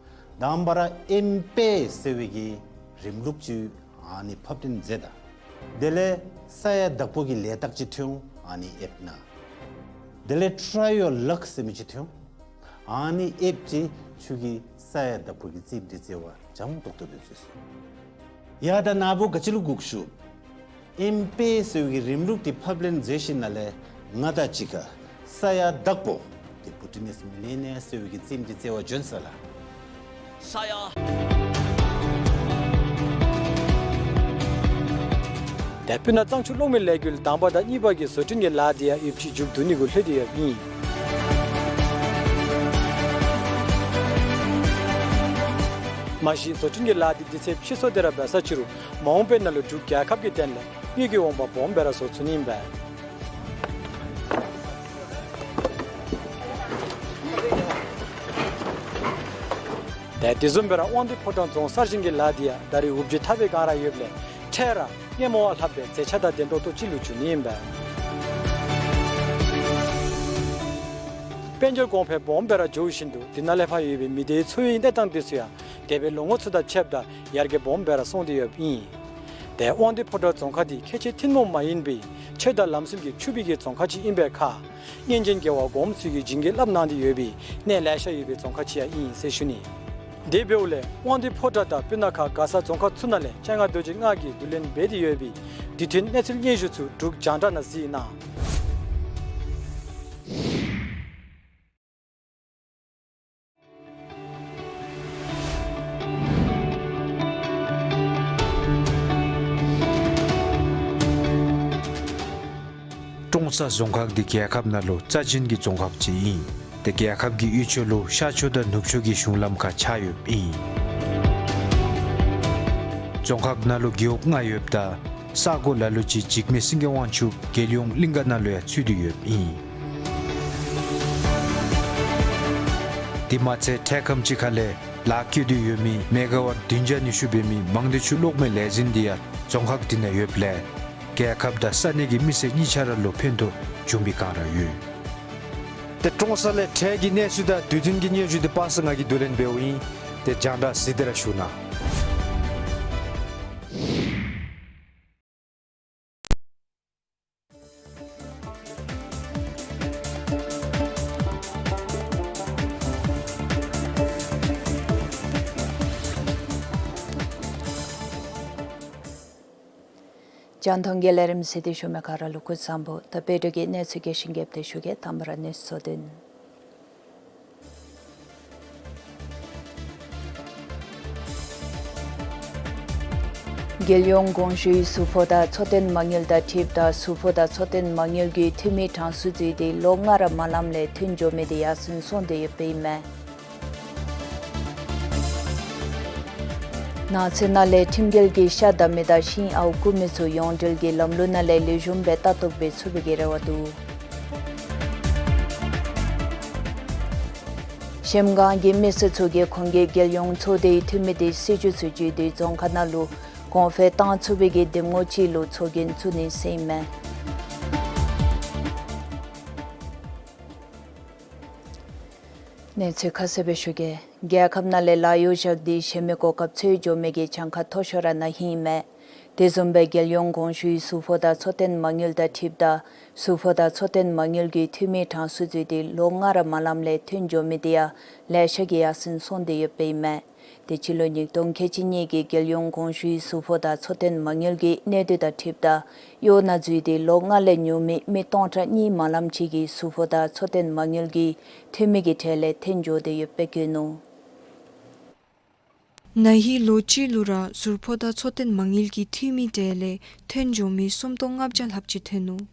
དང་པ་ར་ཨེམ་པེ་ཟེར་བའི་གི་རིམ་ལུགས་ཅིག་ཨ་ནི་ཕབ་སྟོན་མཛད་ད། དེ་ལས་ས་ཡ་དྭགས་པོ་གི་ལས་རྟགས་ཅིག་ཐོན་འོང་། ཨ་ནི་ཨེབ་ན། དེ་ལས་ཊ་རའི་ཡོར་ལག་ཟེར་མི་ཅིག་ཐོན་འོང་། ཨ་ནི་ཨེབ་ཅིག་ཁྱོད་ཀྱིས་ས་ཡ་དྭགས་པོ་གི་རྩེདམོ་དེ་རྩེ་བར་འཇམ་ཏོག་ཏོ་སྦེ་མཛད་སོང་། ཡ་ད་ན་བུ་ག་ཅི་ལུ་སྒུག་ཞུ། ཨེམ་པེ་ཟེར་བའི་གི་རིམ་ལུགས་དེ་ཕབ་ལེན་མཛད་ཞིནམ་ལས་ང་དང་གཅིག་ཁར་ས་ཡ་དྭགས་པོ་དེ་བུ་ཊི་ནིས་མི་ལེ་ནི་ཡར་ཟེར་བའི་གི་རྩེདམོ་དེ་རྩེ་བར་བྱོན་ཟེར་ལགས། ས་ཡ། ཏེ་སྤུ་ན་གཙང་ཆུ་གློག་མེ་ལས་འགུལ་དང་པ་དང་གཉིས་པ་གི་བཟོ་སྐྲུན་གྱི་ལཱ་དེ་ཡང་ཡོདཔ་ཅིག་མཇུག་བསྡུ་ནི་གུ་ལྷོད་དེ་ཡོདཔ་ཨིན། མ་གཞི་བཟོ་སྐྲུན་གྱི་ལཱ་དེ་དུས་ཚོད་ཕྱིས་སོང་སྟེ་ར་འབད་ས་ཅིག་རུང་མ་འོངས་པའི་ནང་ལུ་འབྲུག་རྒྱལ་ཁབ་ཀྱི་དོན་ལས་དངུལ་གྱི་འོང་འབབ་སྦོམ་སྦེ་ར་བཟོ་ཚུགས་ནི་ཨིན་པས། ཏེ་དེ་བཟུམ་སྦེ་ར་དབང་འདུས་ཕོ་བྲང་རྫོང་གསར་བཞེངས་ཀྱི་ལཱ་དེ་ཡང་ད་རེས་འུབ་ཇུ་འཐབ་པའི་སྒང་ར་ཡོདཔ་ལས་འཕྲལ་ར་སྔོན་མ་བ་ལྷགཔ་སྦེ་མཛེས་ཆ་དང་ལྡན་ཏོག་ཏོ་ཅིག་ལུ་འགྱུར་ནི་ཨིན་པས། དཔལ་འབྱོར་གོང་འཕེལ་སྦོམ་སྦེ་ར་འགྱོ་བཞིན་དུ་དེ་ནང་ལས་ཕར་ཡོད་པའི་མི་སྡེའི་འཚོ་བའི་གནས་སྟངས་དེ་ཚུ་ཡང་འདས་པའི་ལོ་ངོ་ཚུ་དང་ཕྱདཔ་ད་ཡར་རྒྱས་སྦོམ་སྦེ་ར་སོང་སྟེ་ཡོདཔ་ཨིན། ཏེ་དབང་འདུས་ཕོ་བྲང་རྫོང་ཁག་འདི་ཁལ་གཅིག་ཐུན་མོང་མ་ཡིན་པའི་ཆོས་དང་ལམ་སྲོལ་གྱིས་ཕྱུག་པའི་གི་རྫོང་ཁག་ཅིག་ཨིན་པའི་ཁར་སྔོན་བྱོན་རྒྱལ་བ་གོངམ་ཚུ་གིས་བྱིན་གྱིས་བརླབས་གནང་སྟེ་ཡོད་པའི་གནས་ལེ་ཤ་ཡོད་པའི་རྫོང་ཁག་ཅིག་ཡང་ཨིན་ཟེར་ཞུ་ནི། དེ་འབདཝ་ལས་དབང་འདུས་ཕོ་བྲང་དང་སྤུ་ན་ཁ་མགར་ས་རྫོང་ཁག་ཚུ་ནང་ལས་སྤྱན་སྔ་རྡོ་རྗེ་ལྔ་གིས་བསྡུ་ལེན་འབད་དེ་ཡོད་པའི་དུས་མཐུན་གནས་ཚུལ་སྙན་ཞུ་ཚུ་འབྲུག་རྒྱང་བསྒྲགས་ནང་གཟིགས་གནང་། ཀྲོང་གསར་རྫོང་ཁག་འདི་རྒྱལ་ཁབ་ནང་ལུ་རྩ་ཅན་གྱི་རྫོང་ཁག་ཅིག་ཨིན། ཏེ་རྒྱལ་ཁབ་ཀྱི་དབུས་ཕྱོགས་ལུ་ཤར་ཕྱོགས་དང་ནུབ་ཕྱོགས་ཀྱི་གཞུང་ལམ་ཁར་ཆགས་ཡོདཔ་ཨིན། རྫོང་ཁག་ནང་ལུ་རྒེད་འོག་ལྔ་ཡོདཔ་ད་ས་གོ་ལ་ལུ་ཅིག་འཇིགས་མེད་སེང་གེ་དབང་ཕྱུག་རྒྱལ་ཡོངས་གླིང་ག་ནང་ལུ་ཡང་ཚུད་དེ་ཡོདཔ་ཨིན། དེ་མ་ཚད་འཕྲལ་ཁམས་ཅིག་ཁ་ལས་ལཱ་བཀོད་དེ་ཡོད་མི་མེ་ག་ཝཊ་བདུན་བརྒྱ་ཉི་ཤུ་འབད་མི་མང་སྡེ་ཆུ་གློག་མེ་ལས་འཛིན་འདི་ཡང་རྫོང་ཁག་འདི་ནང་ཡོདཔ་ལས་རྒྱལ་ཁབ་དང་ས་གནས་ཀྱི་མི་སེར་གཉིས་ཆ་ར་ལུ་ཕན་ཐོགས་འབྱུང་བའི་སྒང་ར་ཡོད། ཏེ་ཀྲོང་གསར་ལས་འཕྲལ་གྱི་གནས་ཚུལ་དང་དུས་མཐུན་གྱི་སྙན་ཞུ་འདི་པ་སངས་ང་གིས་བསྡུ་ལེན་འབདཝ་ཨིན། ཏེ་རྒྱང་བསྒྲགས་གཟིགས་ཏེ་ར་བཞུགས་གནང་། རྒྱང་མཐོང་གི་ལས་རིམ་གཟིགས་ཏེ་བཞུགས་མི་ག་ར་ལུ་སྐུ་གཟུགས་བཟང་པོ། ད་བོད་འབྲུག་གི་གནས་ཚུལ་རྒྱས་ཤིང་རྒྱསཔ་སྦེ་ཞུ་གེ། དང་པ་ར་གནས་ཚུལ་གཙོ་དོན། རྒྱལ་ཡོངས་གོང་ཞུའི་ཟུར་ཕོགས་དང་འཚོ་རྟེན་མ་དངུལ་དང་འཁྲིལཝ་ད་ཟུར་ཕོགས་དང་འཚོ་རྟེན་མ་དངུལ་གྱི་འཐུས་མི་གྲངས་སུ་བརྩིས་ཏེ་ལོ་ལྔ་ར་མ་ལངམ་ལས་ཐོན་འགྱོ་མི་དེ་ཡར་སེང་སོང་སྟེ་ཡོདཔ་ཨིན་མས། ནགས་ཚལ་ནང་ལས་ཁྲིམས་འགལ་གྱིས་ཤ་བདའ་མི་དང་ཤིང་ཨརཝ་རྐུ་མི་ཚུ་ཡོངས་འབྲེལ་གྱི་ལམ་ལུགས་ནང་ལས་ལེགས་ཤོམ་སྦེ་ལྟ་རྟོག་འབད་ཚུགས་པའི་གི་རེ་བ་འདུག། གཞལམ་སྒང་གི་མི་སེར་ཚུ་གིས་ཁོང་གིས་རྒྱལ་ཡོངས་ཚོགས་སྡེའི་འཐུས་མི་དེ་སྲིད་བྱུས་ཚུ་བརྒྱུད་དེ་རྫོང་ཁག་ནང་ལུ་གོང་འཕེལ་བཏང་ཚུགས་པའི་གི་འདེམས་ངོ་ཅིག་ལུ་ཚོགས་རྒྱན་བཙུགས་ནི་ཟེར་ཨིན་མས། གནས་ཚུལ་ཁ་གསལ་སྦེ་ཞུ་གེ། རྒྱལ་ཁབ་ནང་ལས་ལཱ་གཡོག་བཞག་སྟེ་གཞན་མི་གོ་སྐབས་འཚོལ་འགྱོ་མི་གི་གྱངས་ཁ་མཐོ་ཤོས་ར་ན་ཧིང་ཨིན་མས། དེ་བཟུམ་སྦེ་རྒྱལ་ཡོངས་གོང་ཞུའི་ཟུར་ཕོགས་དང་འཚོ་རྟེན་མ་དངུལ་དང་འཁྲིལཝ་ད་ཟུར་ཕོགས་དང་འཚོ་རྟེན་མ་དངུལ་གྱི་འཐུས་མི་གྲངས་སུ་འཛུལ་ཏེ་ལོ་ལྔ་ར་མ་ལངམ་ལས་ཐོན་འགྱོ་མི་དེ་ཡང་ལེ་ཤ་གིས་ཡར་སེང་སོང་སྟེ་ཡོདཔ་ཨིན་མས། དེ་སྤྱི་ལོ་ཉིས་སྟོང་ཁལ་གཅིག་གཉིས་ཀྱི་རྒྱལ་ཡོངས་གོང་ཞུའི་ཟུར་ཕོགས་དང་འཚོ་རྟེན་མ་དངུལ་གྱི་གནས་སྡུད་དང་འཁྲིལཝ་ད་གཡོག་ནང་འཛུལ་ཏེ་ལོ་ལྔ་ལས་ཉུང་མི་མི་སྟོང་ཕྲག་གཉིས་མ་ལངམ་ཅིག་གིས་ཟུར་ཕོགས་དང་འཚོ་རྟེན་མ་དངུལ་གྱི་འཐུས་མི་གི་གྲས་ལས་ཐོན་འགྱོ་སྟེ་ཡོདཔ་སྦེ་བཀོད་ནུག། ན་ཧིང་ལོ་གཅིག་ལུ་ར་ཟུར་ཕོགས་དང་འཚོ་རྟེན་མ་དངུལ་གྱི་འཐུས་མི་གྲས་ལས་ཐོན་འགྱོ་མི་སུམ་སྟོང་ལྔ་བརྒྱ་ལྷགཔ་ཅིག་ཐོན་ནུག།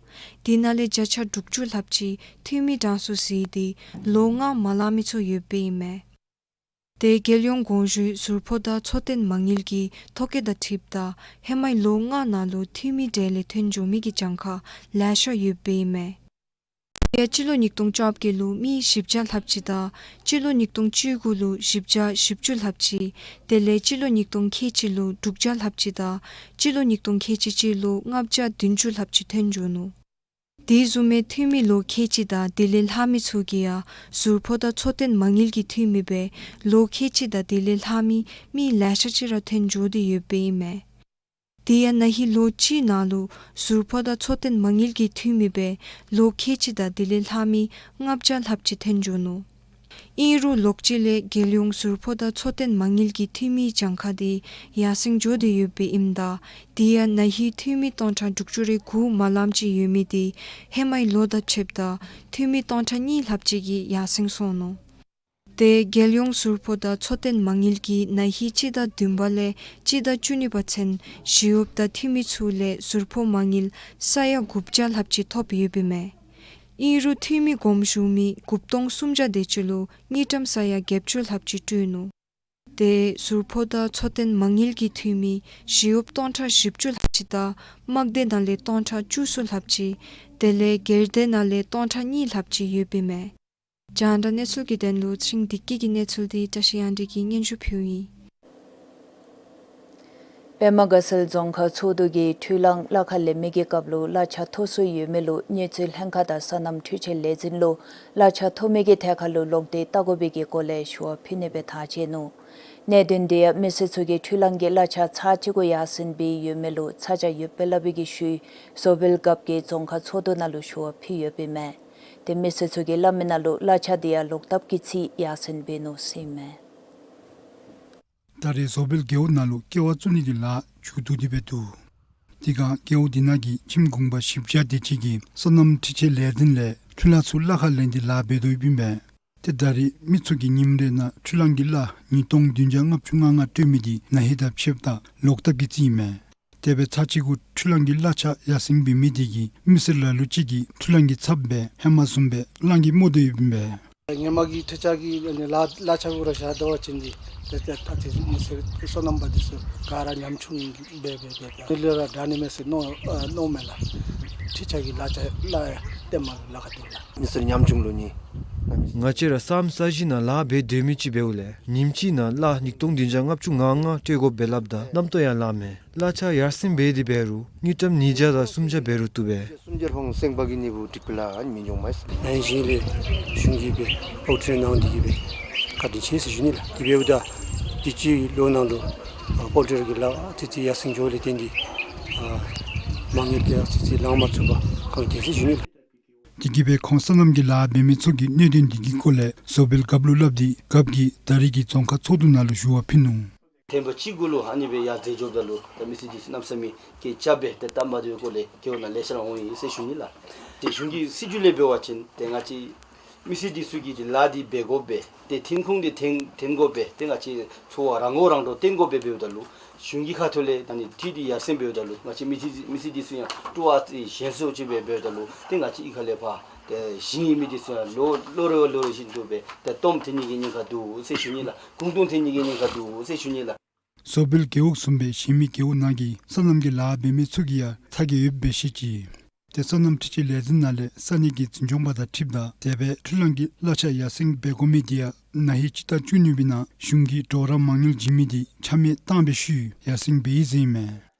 དེ་ནང་ལས་བརྒྱ་ཆ་དྲུག་ཅུ་ལྷགཔ་ཅིག་འཐུས་མི་གྲངས་སུ་འཛུལ་ཏེ་ལོ་ལྔ་མ་ལང་མི་ཚུ་ཡོདཔ་ཨིན་མས། དེ་རྒྱལ་ཡོངས་གོང་ཞུའི་ཟུར་ཕོགས་དང་འཚོ་རྟེན་མ་དངུལ་གྱི་ཐོ་བཀོད་དང་འཁྲིལཝ་ད་ཧེ་མའི་ལོ་ལྔ་ནང་ལུ་འཐུས་མི་གྲས་ལས་ཐོན་འགྱོ་མི་གི་གྱངས་ཁ་ལེ་ཤ་ཡོདཔ་ཨིན་མས། དེ་ཡང་སྤྱི་ལོ་ཉིས་སྟོང་བཅོ་བརྒྱད་ལུ་མི་བཞི་བརྒྱ་ལྷགཔ་ཅིག་དང་སྤྱི་ལོ་ཉིས་སྟོང་བཅུ་དགུ་ལུ་བཞི་བརྒྱ་བཞི་བཅུ་ལྷགཔ་ཅིག། དེ་ལས་སྤྱི་ལོ་ཉིས་སྟོང་ཁལ་གཅིག་ལུ་དྲུག་བརྒྱ་ལྷགཔ་ཅིག་དང་སྤྱི་ལོ་ཉིས་སྟོང་ཁལ་གཅིག་གཅིག་ལུ་ལྔ་བརྒྱ་བདུན་ཅུ་ལྷགཔ་ཅིག་ཐོན་འགྱོ་ནུག། དེ་བཟུམ་མའི་འཐུས་མི་ལོ་ཁལ་གཅིག་དང་དེ་ལས་ལྷག་མི་ཚུ་གིས་ཡང་ཟུར་ཕོགས་དང་འཚོ་རྟེན་མ་དངུལ་གྱི་འཐུས་མི་སྦེ་ལོ་ཁལ་གཅིག་དང་དེ་ལས་ལྷག་མི་མི་ལེ་ཤ་ཅིག་ར་ཐོན་འགྱོ་སྟེ་ཡོདཔ་ཨིན་མས། དེ་ཡང་ན་ཧིང་ལོ་གཅིག་ནང་ལུ་ཟུར་ཕོགས་དང་འཚོ་རྟེན་མ་དངུལ་གྱི་འཐུས་མི་སྦེ་ལོ་ཁལ་གཅིག་དང་དེ་ལས་ལྷག་མི་ལྔ་བརྒྱ་ལྷགཔ་ཅིག་ཐོན་འགྱོ་ནུག། ཨིན་རུང་ལོགས་གཅིག་ལས་རྒྱལ་ཡོངས་ཟུར་ཕོགས་དང་འཚོ་རྟེན་མ་དངུལ་གྱི་འཐུས་མིའི་གྱངས་ཁ་དེ་ཡར་སེང་འགྱོ་སྟེ་ཡོདཔ་ཨིནམ་ད་དེ་ཡང་ན་ཧིང་འཐུས་མི་སྟོང་ཕྲག་དྲུག་ཅུ་རེ་དགུ་མ་ལངམ་ཅིག་ཡོད་མི་དེ་ཧེ་མའི་ལོ་དང་ཕྱདཔ་ད་འཐུས་མི་སྟོང་ཕྲག་གཉིས་ལྷགཔ་ཅིག་གིས་ཡར་སེང་སོང་ནུག། དེ་རྒྱལ་ཡོངས་ཟུར་ཕོགས་དང་འཚོ་རྟེན་མ་དངུལ་གྱིས་ན་ཧིང་སྤྱི་ཟླ་བདུན་པ་ལས་སྤྱི་ཟླ་བཅུ་གཉིས་པ་ཚུན་ཞི་གཡོགཔ་དང་འཐུས་མི་ཚུ་ལས་ཟུར་ཕོགས་མ་དངུལ་ས་ཡ་དགུ་བརྒྱ་ལྷགཔ་ཅིག་ཐོབ་ཡོདཔ་ཨིན་མས། ཨིན་རུང་འཐུས་མི་དགོངསམ་ཞུ་མི་དགུ་སྟོང་སུམ་བརྒྱ་དེ་ཅིག་ལུ་དངུལ་ཀྲམ་ས་ཡ་བརྒྱད་ཅུ་ལྷགཔ་ཅིག་སྤྲོད་ནུག། དེ་ཟུར་ཕོགས་དང་འཚོ་རྟེན་མ་དངུལ་གྱི་འཐུས་མི་ཞི་གཡོགཔ་སྟོང་ཕྲག་བཞི་བཅུ་ལྷགཔ་ཅིག་དང་དམག་སྡེ་ནང་ལས་སྟོང་ཕྲག་བཅུ་གསུམ་ལྷགཔ་ཅིག། དེ་ལས་སྒེར་སྡེ་ནང་ལས་སྟོང་ཕྲག་གཉིས་ལྷགཔ་ཅིག་ཡོདཔ་ཨིན་མས། རྒྱང་བསྒྲགས་གནས་ཚུལ་གྱི་དོན་ལུ་ཚེ་རིང་བདེ་སྐྱིད་ཀྱི་གནས་ཚུལ་དེ་བཀྲ་ཤིས་དབྱངས་སྒྲོན་གྱིས་སྙན་ཞུ་ཕུལཝ་ཨིན། པདྨ་དགའ་ཚལ་རྫོང་ཁག་ཚོགས་འདུ་གིས་འཕྲུལ་གླང་གླ་ཁར་ལེན་མི་གི་སྐབས་ལུ་གླ་ཆ་མཐོ་སུ་ཡོད་མི་ལུ་དངུལ་རྩིས་ལྷན་ཁག་དང་སོ་ནམ་འཕྲུལ་ཆས་ལས་འཛིན་ལུ་གླ་ཆ་མཐོ་མི་གི་ཐད་ཁར་ལུ་ལོག་སྟེ་བལྟ་དགོ་པའི་གི་སྐོར་ལས་ཞུ་བ་ཕུལ་ནི་སྦེ་ཐག་བཅད་ནུག། གནད་དོན་དེ་ཡང་མི་སེར་ཚུ་གིས་འཕྲུལ་གླང་གི་གླ་ཆ་ཚར་གཅིག་གུ་ཡར་སེང་འབད་ཡོད་མི་ལུ་ཚ་གྱང་ཡོདཔ་སྦེ་སླབ་པའི་གི་ཤུལ་བཟོ་སྦེལ་རྒཔོ་གིས་རྫོང་ཁག་ཚོགས་འདུ་ནང་ལུ་ཞུ་བ་ཕུལ་ཡོདཔ་ཨིན་མས། དེ་མི་སེར་ཚུ་གིས་སླབ་མི་ནང་ལུ་གླ་ཆ་དེ་ཡང་ལོག་ལྟབ་ཀྱིས་རྩིས་ཡར་སེང་འབད་ནུག་ཟེར་ཨིན་མས། ད་རེས་བཟོ་སྦེལ་རྒེད་འོག་ནང་ལུ་ཀེ་བ་བཙུགས་ནི་གི་ལཱ་མཇུག་བསྡུ་སྟེ་སྦེ་འདུག། དེ་སྒང་རྒེད་འོག་དེ་ནང་གི་ཁྱིམ་གུང་པ་བཞི་བརྒྱ་དེ་ཅིག་གིས་སོ་ནམ་འཕྲུལ་ཆས་ལས་འཛིན་ལས་འཕྲུལ་གླང་ཚུ་གླ་ཁར་ལེན་ཏེ་ལཱ་འབད་དོ་ཡོདཔ་ཨིན་པས། ཏེ་ད་རེས་མི་ཚུ་གིས་ཉིནམ་རེ་ནང་འཕྲུལ་གླང་གི་གླ་ཉིས་སྟོང་བདུན་བརྒྱ་ལྔ་བཅུ་ང་ལྔ་སྤྲོད་མི་དེ་ན་ཧིང་དང་ཕྱདཔ་ད་ལོག་ལྟབ་ཀྱིས་རྩིས་ཨིན་མས། དེ་སྦེ་ཚར་གཅིག་གུ་འཕྲུལ་གླང་གི་གླ་ཆ་ཡར་སེང་འབད་མི་དེ་གིས་མི་སེར་ལ་ལུ་ཅིག་གིས་འཕྲུལ་གླང་གི་ཚབ་སྦེ་ཧེ་མ་བཟུམ་སྦེ་གླང་གི་རྨོ་སྟེ་ཡོདཔ་ཨིན་པས། ཧེ་མ་གི་འཕྲུལ་ཆས་ཀྱི་ཨ་ནི་གླ་གླ་ཆ་གུ་ར་བཞག་སྡོད་པ་ཅིན་འདི་ཏེ་ཏེ་ད་ཏེ་མི་སེར་སོ་ནམ་པ་འདི་ཚུ་ག་ར་ཉམ་ཆུང་འབད་འབད་འབད་འབད་ལུ་ར་དྲག་ནི་མས་ཟེར་མནོ་ཨ་མནོཝ་མས་ལགས། འཕྲུལ་ཆས་ཀྱི་གླ་ཆ་གླ་ཡང་ཏེ་མ་གླ་ཁར་འདུག་ལགས། མི་སེར་ཉམ་ཆུང་ལུ་ནི་ང་བཅས་ར་བསམ་ས་གཞི་ནང་ལཱ་འབད་སྡོད་མི་ཅིག་འབདཝ་ལས་ཉིནམ་གཅིག་ནང་གླ་ཉིས་སྟོང་བདུན་བརྒྱ་ལྔ་བཅུ་ང་ལྔ་སྤྲོད་དགོཔ་སྦེ་སླབ་ད་རྣམ་རྟོག་ཡང་ལངས་མས། གླ་ཆ་ཡར་སེང་འབད་དེ་འབད་རུང་དངུལ་ཀྲམ་ཉིས་བརྒྱ་དང་སུམ་བརྒྱ་འབད་རུང་བཏུབ་པས། སུམ་བརྒྱ་ཕོག་སེང་པ་གི་ནི་བུ་འགྲིག་པས་ལགས། ཨ་ནི་མི་འགྱོ་མས། ནང་བཞིན་ལས་གཞུང་གིས་སྦེ་པོལ་ཊི་རི་ནང་འདི་གིས་སྦེ་བཀའ་དྲིན་ཆེ་ཟེར་ཞུ་ནི་ལགས། དེ་འབདཝ་ད་དུས་ཅི་ལོ་ནང་ལུ་པོལ་ཊི་རི་གི་གླ་ཨ་ཙི་ཙི་ཡར་སེང་འགྱོཝ་ལས་བརྟེན་ཏེ་ཨ་མ་དངུལ་དེ་ཨ་ཙི་ཙི་ལང་མ་ཚུགས་པར་གང་སྟེ་ཟེར་ཞུ་ནི་ལགས། དེ་གིས་སྦེ་ཁོང་སོ་ནམ་གྱི་ལཱ་འབད་མི་ཚུ་གིས་གནད་དོན་དེ་གི་སྐོར་ལས་བཟོ་སྦེལ་རྒཔོ་ལུ་སླབ་སྟེ་རྒཔོ་གིས་ད་རེས་ཀྱི་རྫོང་ཁག་ཚོགས་འདུ་ནང་ལུ་ཞུ་བ་ཕུལ་ནུག། ཐེངས་པ་གཅིག་གུ་ལུ་ཨ་ནི་སྦེ་ཡར་འཛེགས་འགྱོཝ་ད་ལུ་ད་མི་སེར་འདི་ཚུ་གནམ་མེད་ས་མེད་སྐད་རྐྱབ་སྦེ་ཏེ་སྟབས་མ་བདེཝ་སྐོར་ལས་རྒེད་འོག་ནང་ལེ་ཤ་ར་འོང་ཡི་ཟེར་ཞུ་ནི་ལགས། ཏེ་གཞུང་གི་སྲིད་བྱུས་ལས་འབད་བ་ཅིན་ཏེ་ང་བཅས་མི་སེར་འདི་ཚུ་གིས་ཏེ་ལཱ་འདི་འབད་དགོ་པས། ཏེ་འཐོན་ཁུངས་འདི་འཐོན་འཐོན་དགོ་པས། ཏེ་ང་བཅས་འཚོ་བ་རང་མགོ་རང་འདྲོངས་བཏོན་དགོ་པས། འབདཝ་ད་ལུ་གཞུང་གི་ཁ་ཐུག་ལས་ད་ནི་འཐུས་འདི་ཡར་སེང་འབདཝ་ད་ལུ་ང་བཅས་མི་སེར་མི་སེར་འདི་ཚུ་ཡང་སྤྲོ་བ་ཞན་སུ་ཅིག་སྦེ་འབདཝ་ད་ལུ་ཏེ་ང་བཅས་གཡུས་ཁ་ལས་ཕར་ཏེ་ཞིང་ཡོད་མི་འདི་ཚུ་ཡང་ལོ་ལོ་རེ་བ་ལོ་རེ་བཞིན་དུ་སྦེ་ཏེ་སྟོངམ་ཐོན་ནི་གི་ཉེན་ཁ་འདུག་ཟེར་ཞུ་ནི་ལགས། གུང་སྟོང་ཐོན་ནི་གི་ཉེན་ཁ་འདུག་ཟེར་ཞུ་ནི་ལགས། བཟོ་སྦེལ་རྒེད་འོག་བཟུམ་སྦེ་གཞན་མི་རྒེད་འོག་ནང་གི་སོ་ནམ་གྱི་ལཱ་འབད་མི་ཚུ་གིས་ཡང་ཚ་གྱང་ཡོདཔ་སྦེ་བཤད་ཅི། ཏེ་སོ་ནམ་འཕྲུལ་ཆས་ལས་འཛིན་ནང་ལས་ས་གནས་ཀྱི་འཛིན་སྐྱོང་པ་དང་འཁྲིལཝ་ད་དེ་སྦེ་འཕྲུལ་གླང་གི་གླ་ཆ་ཡར་སེང་འབད་དགོ་མི་དེ་ཡང་ན་ཧིང་སྤྱི་ཟླ་བཅུ་གཉིས་པའི་ནང་གཞུང་གིས་གྲོགས་རམ་མ་དངུལ་བྱིན་མི་དེ་ཆ་མེད་བཏང་བའི་ཤུལ་ཡར་སེང་འབད་ཡི་ཟེར་ཨིན་མས།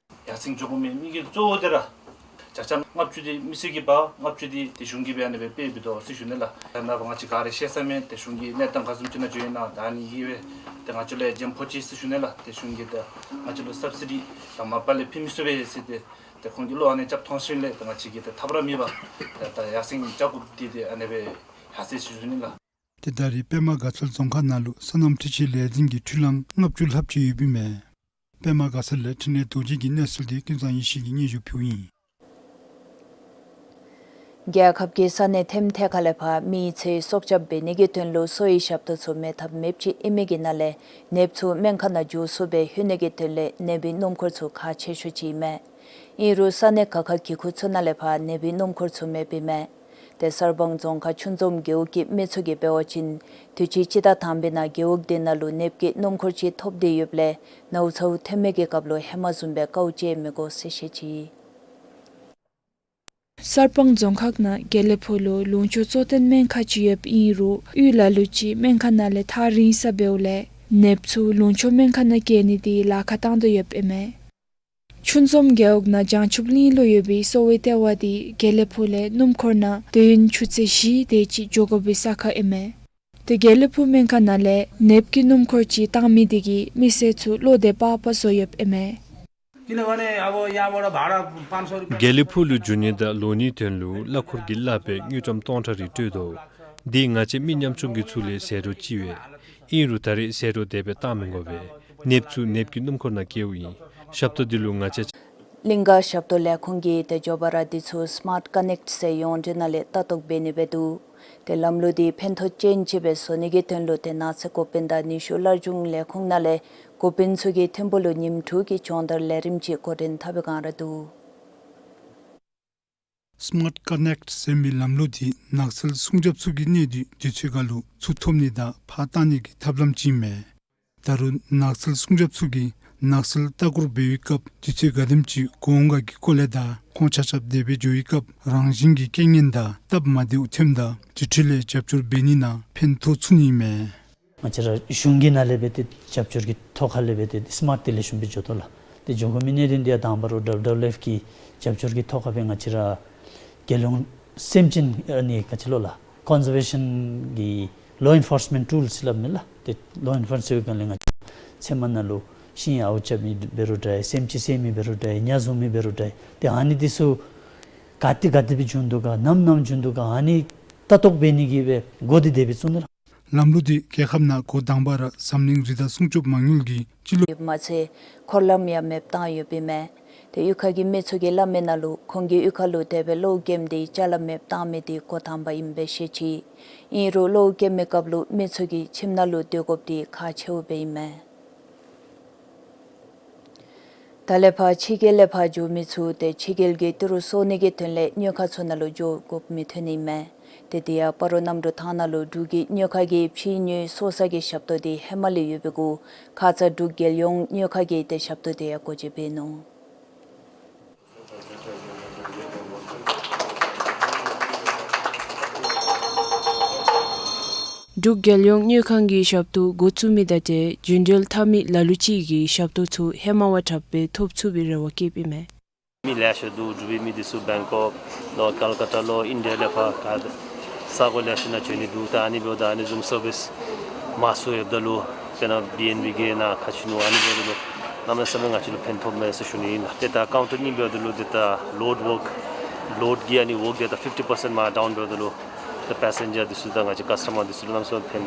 ཡར་སེང་འགྱོ་དགོ་མི་དམིགས་ཡུལ་གཙོ་བོ་དེ་ར་ བརྒྱ་ཆ་ལྔ་བཅུ་དེ་མི་སེར་གྱིས་འབག། ལྔ་བཅུ་དེ་ཏེ་གཞུང་གིས་སྦེ་ཨ་ནི་སྦེ་དཔེ་འབད་དོ་ཟེར་ཞུ་ནི་ལགས། ད་ནཱ་ང་བཅས་ག་ར་ཤེས་ས་མས། ཏེ་གཞུང་གི་གནས་སྟངས་ག་བཟུམ་ཅིག་ནང་འགྱོ་ཡི་ན། ད་ཨ་ནི་གིས་སྦེ་ཏེ་ང་བཅས་ལུ་ཡང་འཇམ་ཕོག་ཅི་ཟེར་ཞུ་ནི་ལགས། ཏེ་གཞུང་གིས་ད་ང་བཅས་ལུ་སབ་སི་ཌི་ད་མ་པ་ལས་ཕུལ་མི་ཚུགས་པས་ཟེར། ཏེ་ཏེ་ཁོང་གིས་བློ་ཨ་ནི་རྐྱབ་ཐོན་ཞིནམ་ལས་ད་ང་བཅས་ཀྱིས་ད་ཐབས་ར་མེད་པར་ད་ད་ཡར་སེང་རྐྱབ་དགོཔ་འདི་ཏེ་ཨ་ནི་སྦེ་ཡར་སོང་ཡི་ཟེར་ཞུ་ནི་ལགས། ཏེ་ད་རེས་པདྨ་དགའ་ཚལ་རྫོང་ཁག་ནང་ལུ་སོ་ནམ་འཕྲུལ་ཆས་ལས་འཛིན་གྱི་འཕྲུལ་གླང་ལྔ་བཅུ་ལྷགཔ་ཅིག་ཡོདཔ་ཨིན་མས། པདྨ་དགའ་ཚལ་ལས་འཕྲིན་ལས་རྡོ་རྗེ་གི་གནས་ཚུལ་འདི་ཀུན་བཟང་ཡེ་ཤེས་ཀྱིས་སྙན་ཞུ་ཕུལཝ་ཨིན། རྒྱལ་ཁབ་ཀྱི་ས་གནས་ཐེམ་ཐེ་ཁ་ལས་ཕར་མི་ཚེ་སྲོག་སྐྱབས་འབད་ནི་གི་དོན་ལུ་གསོ་བའི་ཞབས་ཏོག་ཚུ་མེད་ཐབས་མེདཔ་ཅིག་ཨིན་མི་གི་ནང་ལས་ནདཔ་ཚུ་སྨན་ཁང་ནང་འགྱོ་ཚུགས་པའི་ལྷོད་ནི་གི་དོན་ལས་ནདཔའི་སྣུམ་འཁོར་ཚུ་ཁག་ཆེ་ཤོས་ཅིག་ཨིན་མས། ཨིན་རུང་ས་གནས་ཁག་ཁག་གི་ཁུལ་ཚུ་ནང་ལས་ཕར་ནདཔའི་སྣུམ་འཁོར་ཚུ་མེདཔ་ཨིན་མས། ཏེ་གསར་སྤང་རྫོང་ཁག་ཆུ་འཛོམས་རྒེད་འོག་གི་མི་ཚུ་གིས་འབད་བ་ཅིན་དུས་ཅི་སྤྱི་ཟླ་དང་པའི་ནང་རྒེད་འོག་དེ་ནང་ལུ་ནདཔ་གི་སྣུམ་འཁོར་ཅིག་ཐོབ་སྟེ་ཡོདཔ་ལས་ནཝ་ཚཝ་ཐོན་མི་གི་སྐབས་ལུ་ཧེ་མ་བཟུམ་སྦེ་དཀའཝ་སྤྱད་མི་དགོ་ཟེར་བཤད་ཅི། གསར་སྤང་རྫོང་ཁག་ནང་དགེ་ལེགས་ཕུག་ལུ་ལུང་ཕྱོགས་གཙོ་བསྟེན་སྨན་ཁང་ཅིག་ཡོདཔ་ཨིན་རུང་གཡུས་ལ་ལུ་ཅིག་སྨན་ཁང་ནང་ལས་ཐག་རིང་ས་འབདཝ་ལས་ནདཔ་ཚུ་ལུང་ཕྱོགས་སྨན་ཁང་ནང་བསྐྱལ་ནི་དེ་ལཱ་ཁག་བཏང་དོ་ཡོདཔ་ཨིན་མས། ཆུ་འཛོམས་རྒེད་འོག་ནང་བྱང་ཆུབ་གླིང་ལུ་ཡོད་པའི་གསོ་བའི་ལྟེ་བ་དེ་དགེ་ལེགས་ཕུག་ལས་སྣུམ་འཁོར་ནང་དུས་ཡུན་ཆུ་ཚོད་བཞི་དེ་ཅིག་འགྱོ་དགོ་པའི་ས་ཁར་ཨིན་མས། ཏེ་དགེ་ལེགས་ཕུག་སྨན་ཁང་ནང་ལས་ནདཔ་གི་སྣུམ་འཁོར་ཅིག་བཏང་མི་དེ་གིས་མི་སེར་ཚུ་བློ་བདེ་བག་ཕེབས་བཟོ་ཡོདཔ་ཨིན་མས། किनभने अब यहाँबाट भाडा पाँच सौ रुपियाँ དགེ་ལེགས་ཕུག་ལུ་འགྱོ་ནི་དང་ལོག་ནིའི་དོན་ལུ་གླ་འཁོར་གྱི་གླ་སྦེ་དངུལ་ཀྲམ་སྟོང་ཕྲག་རེ་སྤྲོད་དོ། འདི་ང་བཅས་མི་ཉམ་ཆུང་གི་ཚུ་ལས་ཟད་འགྲོ་ལྕི་བས། ཨིན་རུང་ད་རེས་ཟད་འགྲོ་དེ་སྦེ་བཏང་མི་དགོ་པས། ནདཔ་ཚུ་ནདཔ་གི་སྣུམ་འཁོར་ནང་བསྐྱལཝ་ཨིན། ཞབས་ཏོག་འདི་ལུ་ང་བཅས་གླིང་ག་ཞབས་ཏོག་ལས་ཁུངས་ཀྱིས་ཏེ་མགྱོགས་པ་ར་འདི་ཚུ་སི་མཱརཊ་ཀ་ནེཀཊ་ཟེར་ཡོངས་འབྲེལ་ནང་ལས་ལྟ་རྟོག་འབད་ནི་སྦེ་འདུག། ཏེ་ལམ་ལུགས་འདི་ཕན་ཐོགས་ཅན་ཅིག་སྦེ་བཟོ་ནི་གི་དོན་ལུ་ཏེ་ནགས་ཚལ་འགོ་དཔོན་དང་ནུས་ཤུགས་སླར་འབྱུང་ལས་ཁུངས་ནང་ལས་འགོ་དཔོན་ཚུ་གིས་ཐིམ་ཕུག་ལུ་ཉིནམ་དྲུག་གི་སྦྱོང་བརྡར་ལས་རིམ་ཅིག་འགོ་འདྲེན་འཐབ་པའི་བསྒང་ར་འདུག། སི་མཱརཊ་ཀ་ནེཀཊ་ཟེར་མི་ལམ་ལུགས་འདི་ནགས་ཚལ་སྲུང་སྐྱོབ་ཚུ་གི་གནས་དུས་དུས་ཚོད་ཁར་ལུ་ཚུར་ཐོབ་ནི་དང་ཕར་བཏང་ནི་གི་ཐབས་ལམ་ཅིག་ཨིན་མས། ད་རུང་ནགས་ཚལ་སྲུང་སྐྱོབ་ཚུ་གིས་ནགས་ཚལ་ལྟ་སྐོར་འབད་བའི་སྐབས་དུས་ཚོད་ག་དེམ་ཅིག་འགོར་འོང་ག་གི་སྐོར་ལས་དང་ཁོང་ཆ་ཁྱབ་དེ་སྦེ་འགྱོ་བའི་སྐབས་རང་བཞིན་གྱི་རྐྱེན་ངན་དང་སྟབས་མ་བདེཝ་ཐོནམ་ད་དེ་འཕྲོ་ལས་རྒྱབ་སྐྱོར་འབད་ནི་ནང་ཕན་ཐོགས་ཚུགས་ནི་ཨིན་མས། ང་བཅས་ར་གཞུང་གི་ནང་ལས་སྦེ་ཏེ་རྒྱབ་སྐྱོར་གྱི་ཐོག་ཁ་ལས་སྦེ་ཏེ་སི་མཱརཊ་དེ་ལེགས་ཤོམ་སྦེ་འགྱོ་དོ་ལགས། ཏེ་འགྱོ་དགོ་མི་གནད་དོན་འདི་ཡང་དང་པ་ར་ཌབ་ལིའུ་ཌབ་ལིའུ་ཨེཕ་གི་རྒྱབ་སྐྱོར་གྱི་ཐོག་ཁ་སྦེ་ང་བཅས་ར་རྒྱལ་ཡོངས་སེམས་ཅན་ཨ་ནི་ག་ཅི་ལོ་ལགས་ཀོན་ཛར་ཝེ་ཤན་གྱི་ལོ་ཨེན་ཕོརསི་མེནཊ་ཊུལ་ཟེར་སླབ་མས་ལགས། ཏེ་ལོ་ཨེན་ཕོརསི་ཟེར་བའི་སྒང་ལས་ང་བཅས་ཚལ་མ་ནང་ལུ་ཤིང་ཡར་འོང་རྐྱབ་མི་འབད་རུང་འདྲ་ཡི། སེམས་ཅན་བསད་མི་འབད་རུང་འདྲ་ཡི། ཉ་བཟུང་མི་འབད་རུང་འདྲ་ཡི། ཏེ་ཨ་ནི་འདི་ཚུ་ག་ཏེ་ག་ཏེ་སྦེ་བྱུང་འདུག་ག་ནམ་ནམ་བྱུང་འདུག་ག་ཨ་ནི་ལྟ་རྟོག་འབད་ནི་གི་སྦེ་འགོ་འདི་དེ་སྦེ་བཙུགས་ནུག་ལགས། ལམ་ལུགས་འདི་རྒྱལ་ཁབ་ནང་འགོ་དང་པ་ར་འཛམ་གླིང་རི་དྭགས་སྲུང་སྐྱོབ་མ་དངུལ་གྱི་སྤྱི་ལོ། ཡོདཔ་མ་ཚད་འཁོར་ལམ་ཡང་མེདཔ་བཏང་ཡོདཔ་ཨིན་མས། ཏེ་གཡུས་ཁ་གི་མི་ཚུ་གིས་སླབ་མི་ནང་ལུ་ཁོང་གི་གཡུས་ཁ་ལུ་དེ་སྦེ་གློག་སྐྱེལམ་འདི་ཅ་ལ་མེདཔ་བཏང་མི་འདི་འགོ་དང་པ་ཨིནམ་སྦེ་བཤད་ཅི། ཨིན་རུང་གློག་སྐྱེལ་མི་སྐབས་ལུ་མི་ཚུ་གིས་ཁྱིམ་ནང་ལུ་སྡོད་དགོཔ་འདི་ཁག་ཆེཝ་སྦེ་ཨིན་མས། ད་ལས་ཕར་ཕྱི་རྒྱལ་ལས་ཕར་འགྱོ་མི་ཚུ་ཏེ་ཕྱི་རྒྱལ་གྱི་ཏི་རུ་གསོ་ནི་གི་དོན་ལས་གཡུས་ཁ་ཚུ་ནང་ལུ་འགྱོ་དགོཔ་མི་ཐོན་ནི་ཨིན་མས། ཏེ་དེ་ཡང་སྤ་རོ་གནམ་གྲུ་ཐང་ནང་ལུ་འབྲུག་གི་གཡུས་ཁ་གི་ཕྱི་དངུལ་གསོ་ས་གི་ཞབས་ཏོག་འདི་ཧེ་མ་ལས་ཡོད་པའི་གུ་ཁ་ཙ་འབྲུག་རྒྱལ་ཡོངས་གཡུས་ཁ་གིས་ཏེ་ཞབས་ཏོག་འདི་ཡང་སྒོ་འབྱེད་འབད་ནུག། འབྲུག་རྒྱལ་ཡོངས་གཡུས་ཁ་གི་ཞབས་ཏོག་འགོ་བཙུགས་མི་དང་ཏེ་རྒྱུན་འགྲུལ་འཐབ་མི་ལ་ལུ་ཅིག་གིས་ཞབས་ཏོག་ཚུ་ཧེ་མ་བ་དྲགཔ་སྦེ་ཐོབ་ཚུགས་པའི་རེ་བ་བསྐྱེདཔ་ཨིན་མས། མི་ལེ་ཤ་འདུག། འབྲུག་པའི་མི་འདི་ཚུ་བེང་ཀོག་ལོ་ཀལ་ཀ་ཏ་ལོ་ཨིན་ཌི་ཡ་ལས་ཕར་ག་ས་གོ་ལེ་ཤ་ནང་འགྱོ་ནི་འདུག། ད་ཨ་ནི་འབདཝ་ད་ཨ་ནི་བཟུམ་སར་བིསི་མང་སུ་ཡོདཔ་ད་ལུ་དཔེར་ན་བི་ཨེན་བི་གི་ནང་ཁ་ཆེ་ནུག། ཨ་ནི་འབདཝ་ད་ལུ་གནམ་མེད་ས་མེད་ང་བཅས་ལུ་ཕན་ཐོགས་མས་ཟེར་ཞུ་ནི་ཨིན་ལགས། ཏེ་ད་ཀའུན་ཊར་གཉིས་འབདཝ་ད་ལུ་ཏེ་ད་ལོཌ་ཝརཀ་ལོཌ་གི་ཨ་ནི་ཝརཀ་འདི་ད་ཕིཕ་ཊི་པར་སེནཊ་མར་ཌའུན་འབདཝ་ད་ལུ་ད་པེ་སེན་ཇར་འདི་ཚུ་དང་ང་བཅས་ཀཱསི་ཊ་མར་འདི་ཚུ་ལུ་གནམ་མེད་ས་མེད་ཕན་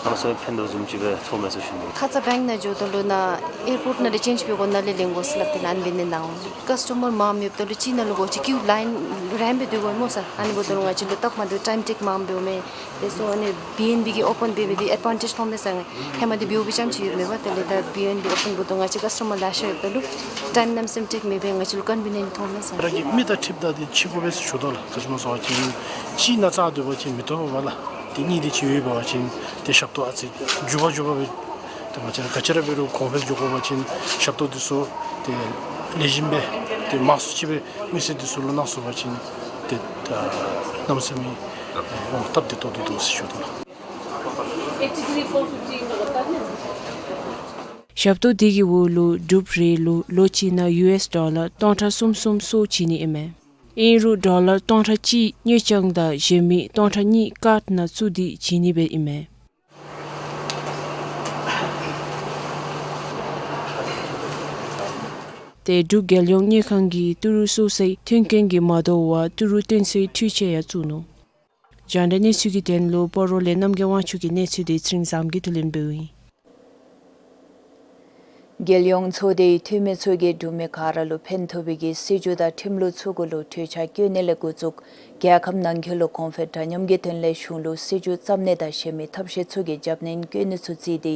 གནམ་མེད་ས་མེད་ཕན་ཐོགས་བཟུམ་ཅིག་སྦེ་ཚོརཝ་མས་ཟེར་ཞུ་ནི། ཁ་ཙ་བེངཀ་ནང་འགྱོཝ་ད་ལུ་ནཱ་ཨེར་པོརཊ་ནང་ལས་ཅེནཇ་འབད་དགོ་ནཱ་ལས་ལེན་དགོ་ཟེར་སླབ་སྟེ་ནཱ་ཨ་ནི་འབད་ནི་ནང་འོང་། ཀཱསི་ཊ་མར་མངམ་ཡོདཔ་ད་ལུ་ཅིག་ནང་ལུ་འགོ་ཅིག་ཀིའུ་ལའིན་རིངམོ་སྦེ་སྡོད་དགོ་སྨོ་ཟེར། ཨ་ནི་འབདཝ་ད་ལུ་ང་བཅས་ལུ་སྟབས་མ་བདེཝ་ཊའིམ་ཊེཀ་མངམ་འབདཝ་མས། དེ་ཚུ་ཨ་ནི་བི་ཨེན་བི་གིས་ཨོ་པཱན་འབད་མི་འདི་ཨེཌ་ཝཱན་ཊེཇ་ཐོབ་མས་ཟེར། ཧེ་མ་འདི་བི་ཨོ་བི་ཙམ་ཅིག་ཡོདཔ་མས་པ། དེ་ལས་ད་བི་ཨེན་བི་ཨོ་པཱན་འབདཝ་ད་ང་བཅས་ཀཱསི་ཊ་མར་ལེ་ཤ་ཡོདཔ་ད་ལུ་ཊའིམ་གནམ་མེད་ས་མེད་ཊེཀ་མེད་པས། ང་བཅས་ལུ་ཀོན་བི་ནི་ཡེནཊ་ཐོབ་མས་ཟེར། རང་གི་མི་དང་འཁྲིལཝ་ད་འདི་ཕྱི་གོ་བས་ཟེར་ཞུ་དོ་ལགས། ག་ཅི་སྨོ་ཟེར་བ་ཅིན་ཅིག་ནང་ཙང་སྡོད་པ་ཅིན་མི་བཏུབ་པས་ལགས། ཏེ་གཉིས་དེ་ཅིག་ཡོད་པ་ཅིན་ཏེ་ཞབས་ཏོག་ཨ་ཙི་མགྱོགས་པ་མགྱོགས་པ་སྦེ་ཏེ་ང་བཅས་ར་ག་ཅི་ར་འབད་རུང་གོང་འཕེལ་འགྱོ་དགོ་པ་ཅིན་ཞབས་ཏོག་འདི་ཚུ་ཏེ་ལེགས་ཤོམ་སྦེ་ཏེ་མང་སུ་ཅིག་སྦེ་མི་སེར་འདི་ཚུ་ལུ་གནང་ཚུགས་པ་ཅིན་ཏེ་ད་གནམ་མེད་ས་མེད་ཨེ་སྟབས་བདེ་ཏོག་ཏོ་འདུག་ཟེར་ཞུ་དོ་ལགས། ཞབས་ཏོག་འདི་གི་འོག་ལུ་འབྲུགཔ་རེ་ལུ་ལོ་གཅིག་ནང་ཡུ་ཨེསི་ཌོ་ལར་སྟོང་ཕྲག་གསུམ་གསུམ་གསོག་བྱིན་ནི་ཨིན་མས། ཨིན་རུང་ཌོ་ལར་སྟོང་ཕྲག་གཅིག་དངུལ་རྐྱང་དང་གཞན་མི་སྟོང་ཕྲག་གཉིས་ཀརཌ་ནང་བཙུགས་ཏེ་བྱིན་ནི་སྦེ་ཨིན་མས། ཏེ་འབྲུག་རྒྱལ་ཡོངས་དངུལ་ཁང་གིས་ཏི་རུ་བཙུགས་སའི་མཐུན་རྐྱེན་གྱིས་མ་དོ་བར་ཏི་རུ་བཏོན་སའི་འཕྲུལ་ཆས་ཡང་བཙུགས་ནུག། རྒྱང་བསྒྲགས་གནས་ཚུལ་གྱི་དོན་ལུ་སྤ་རོ་ལས་རྣམ་རྒྱལ་དབང་ཕྱུག་གི་གནས་ཚུལ་དེ་ཚེ་རིང་བཟངམོ་གིས་བསྡུ་ལེན་འབདཝ་ཨིན། རྒྱལ་ཡོངས་ཚོགས་སྡེའི་འཐུས་མི་ཚུ་གིས་འབྲུག་མི་ག་ར་ལུ་ཕན་ཐོགས་པའི་གི་སྲིད་བྱུས་དང་ཁྲིམས་ལུགས་ཚུ་གུ་ལུ་གྲོས་འཆར་བཀོད་ནི་ལས་འགོ་བཙུགས་རྒྱལ་ཁབ་ནང་འཁོད་ལུ་གོང་འཕེལ་འདྲ་མཉམ་གྱི་དོན་ལས་གཞུང་ལུ་སྲིད་བྱུས་བརྩམ་ནི་དང་གཞན་མི་ཐབས་ཤེས་ཚུ་གི་རྒྱབ་སྣོན་བཀོད་ནི་ཚུ་བརྩིས་ཏེ་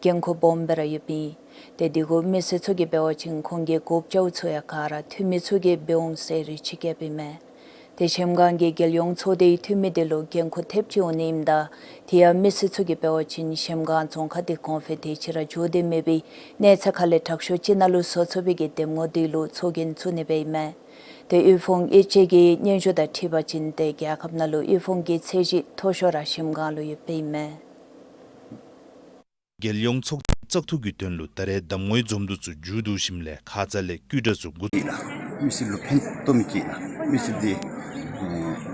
འགན་ཁུར་སྦོམ་སྦེ་ར་ཡོདཔ་ཨིན། ཏེ་དེ་གུ་མི་སེར་ཚུ་གིས་འབད་བ་ཅིན་ཁོང་གི་གོ་སྐབས་ཚུ་ཡང་ག་ར་འཐུས་མི་ཚུ་གིས་འབད་འོང་ཟེར་རེ་ཆེ་བསྐྱེདཔ་ཨིན་མས། ཏེ་གཞལམ་སྒང་གི་རྒྱལ་ཡོངས་ཚོགས་སྡེའི་འཐུས་མི་དེ་ལུ་འགན་ཁུར་ཐེབས་ཅིག་འོང་ནི་ཨིནམ་ད་དེ་ཡང་མི་སེར་ཚུ་གིས་འབད་བ་ཅིན་གཞལམ་སྒང་རྫོང་ཁག་དེ་གོང་འཕེལ་དེ་ཅིག་ར་འགྱོ་སྟེ་མེད་པའི་གནས་ཚད་ཁ་ལས་དྲག་ཤོས་ཅིག་ནང་ལུ་བཟོ་ཚུགས་པའི་གི་འདེམས་ངོ་དེ་ལུ་ཚོགས་རྒྱན་བཙུགས་ནི་སྦེ་ཨིན་མས། ཏེ་དབུལ་ཕོངས་དབྱེ་འབྱེད་ཀྱི་སྙན་ཞུ་དང་འཁྲིལ་བ་ཅིན་ཏེ་རྒྱལ་ཁབ་ནང་ལུ་དབུལ་ཕོངས་ཀྱི་ཚད་གཞི་མཐོ་ཤོས་ར་གཞལམ་སྒང་ལུ་ཡོདཔ་ཨིན་མས། རྒྱལ་ཡོངས་ཚོགས་སྡེ་བཙག་འཐུ་གི་དོན་ལུ་ད་རེས་གདམ་ངོའི་འཛོམས་འདུ་ཚུ་མཇུག་བསྡུ་ཞིནམ་ལས་ཁ་ཙ་ལས་བཀོད་འདྲ་ཚུ་འགོ་བཙུགས། མི་སེར་ལུ་ཕན་ཐོགས་མི་ཅིག་ལགས། མི་སེར་འདི་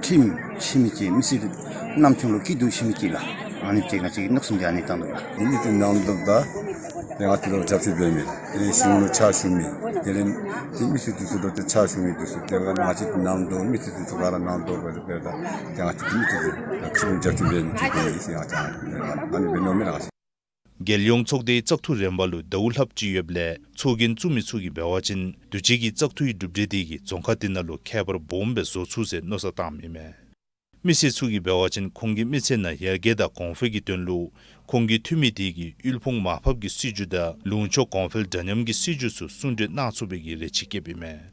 ཁྲིམས་ཤེས་མི་ཅིག་མི་སེར་རྣམ་ཅོ་ལུ་སྐྱིད་སྡུག་ཤེས་མི་ཅིག་ལགས། ཨ་ནི་ཅིག་ང་བཅས་ཀྱིས་མནོ་བསམ་འདི་ཨ་ནི་བཏང་དོ་ལགས། མི་སེར་ནང་དོག་དང་དེ་ང་བཅས་ལུ་རྒྱབ་སྐྱོར་འབད་མི་དེ་གཞུང་ལུ་ཕྱག་ཞུ་མི་དེ་ལས་དེ་མི་སེར་འདི་ཚུ་ལུ་ཏེ་ཕྱག་ཞུ་མི་འདི་ཚུ་དེ་ལས་ང་བཅས་ནང་དོག་མི་སེར་འདི་ཚུ་ག་ར་ནང་དོག་སྦེ་སྦེ་ད་དེ་ང་བཅས་ཀྱི་མི་སེར་འདི་ཁྲིམས་རྒྱབ་སྐྱོར་འབད་ནི་ཅིག་དེ་ཨིན་ཟེར་ང་བཅས་ཨ་ནི་སྦེ་མནོ་མི་ལགས། རྒྱལ་ཡོངས་ཚོགས་སྡེའི་བཙག་འཐུ་རིམ་པ་ལུ་ཟླཝ་ལྷགཔ་ཅིག་ཡོདཔ་ལས་ཚོགས་རྒྱན་བཙུགས་མི་ཚུ་གིས་འབད་བ་ཅིན་དུས་ཅི་གི་བཙག་འཐུའི་གྲུབ་འབྲས་དེ་གིས་རྫོང་ཁག་དེ་ནང་ལུ་ཁྱད་པར་སྦོམ་སྦེ་བཟོ་ཚུགས་ཟེར་མནོ་བསམ་བཏངམ་ཨིན་མས། མི་སེར་ཚུ་གིས་འབད་བ་ཅིན་ཁོང་གི་མི་ཚེ་ནང་ཡར་རྒྱས་དང་གོང་འཕེལ་གྱི་དོན་ལུ་ཁོང་གི་འཐུས་མི་དེ་གིས་དབུལ་ཕོངས་མར་ཕབ་ཀྱི་སྲིད་བྱུས་དང་ལུང་ཕྱོགས་གོང་འཕེལ་འདྲ་མཉམ་གྱི་སྲིད་བྱུས་ཚུ་གསུང་གྲོས་གནང་ཚུགས་པའི་གི་རེ་ཆེ་བསྐྱེདཔ་ཨིན་མས།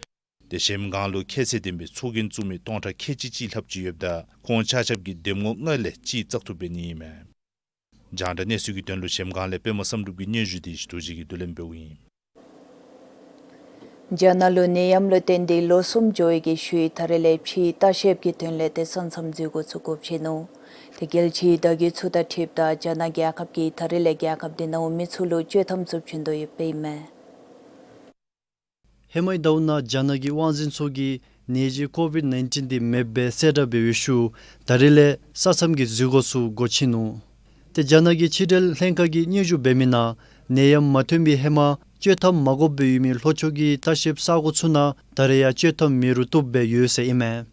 ཏེ་གཞལམ་སྒང་ལུ་ཁྱད་ཚད་ལྡན་པའི་ཚོགས་རྒྱན་བཙུགས་མི་སྟོང་ཕྲག་ཁལ་གཅིག་གཅིག་ལྷགཔ་ཅིག་ཡོདཔ་ད་ཁོང་ཆ་ཁྱབ་ཀྱིས་འདེམས་ངོ་ལྔ་ལས་གཅིག་བཙག་འཐུ་འབད་ནི་ཨིན་མས། རྒྱང་བསྒྲགས་གནས་ཚུལ་གྱི་དོན་ལུ་གཞལམ་སྒང་ལས་པདྨ་བསམ་གྲུབ་ཀྱི་སྙན་ཞུ་དེ་ཞི་དུ་ཅིག་གིས་བསྡུ་ལེན་འབདཝ་ཨིན། རྒྱ་ནག་ལུ་ནད་ཡམས་ལུ་བརྟེན་ཏེ་ལོ་གསུམ་འགྱོ་བའི་གི་ཤུལ་ད་རེས་ལས་ཕྱིའི་ལྟ་བཤལཔ་གི་དོན་ལས་ཏེ་ས་མཚམས་འཛུལ་འགོ་ཚུགས་དགོཔ་ཆེ་ནུག། ཏེ་རྒྱལ་སྤྱིའི་ཟླ་གི་ཚུ་དང་འཁྲིལཝ་ད་རྒྱ་ནག་རྒྱལ་ཁབ་ཀྱིས་ད་རེས་ལས་རྒྱལ་ཁབ་དེ་ནང་མི་ཚུ་ལུ་བཅོས་ཐམ་ཚུ་བྱིན་དོ་ཡོདཔ་ཨིན་མས། ཧེ་མའི་ཟླཝ་ནང་རྒྱ་ནག་གི་དབང་འཛིན་ཚོགས་ཀྱིས་ནད་གཞི་ཀོ་ཝིཌ་ནའིན་ཊིན་དེ་མེདཔ་སྦེ་གསལ་བསྒྲགས་འབད་བའི་ཤུལ་ད་རེས་ལས་ས་མཚམས་ཀྱི་འཛུལ་འགོ་ཚུ་འགོ་ཆེ་ནུག། ཏེ་རྒྱ་ནག་གི་ཕྱི་འབྲེལ་ལྷན་ཁག་གིས་སྙན་ཞུ་འབད་མི་ནང་ནད་ཡམས་མ་ཐོན་པའི་ཧེ་མ་བཅོས་ཐམ་མ་དགོཔ་སྦེ་ཡོད་མི་ལྷོ་ཕྱོགས་ཀྱི་ལྟ་བཤལཔ་ས་གོ་ཚུ་ནང་ད་རེས་ཡང་བཅོས་ཐམ་མེད་རུང་བཏུབ་སྦེ་ཡོད་ཟེར་ཨིན་མས།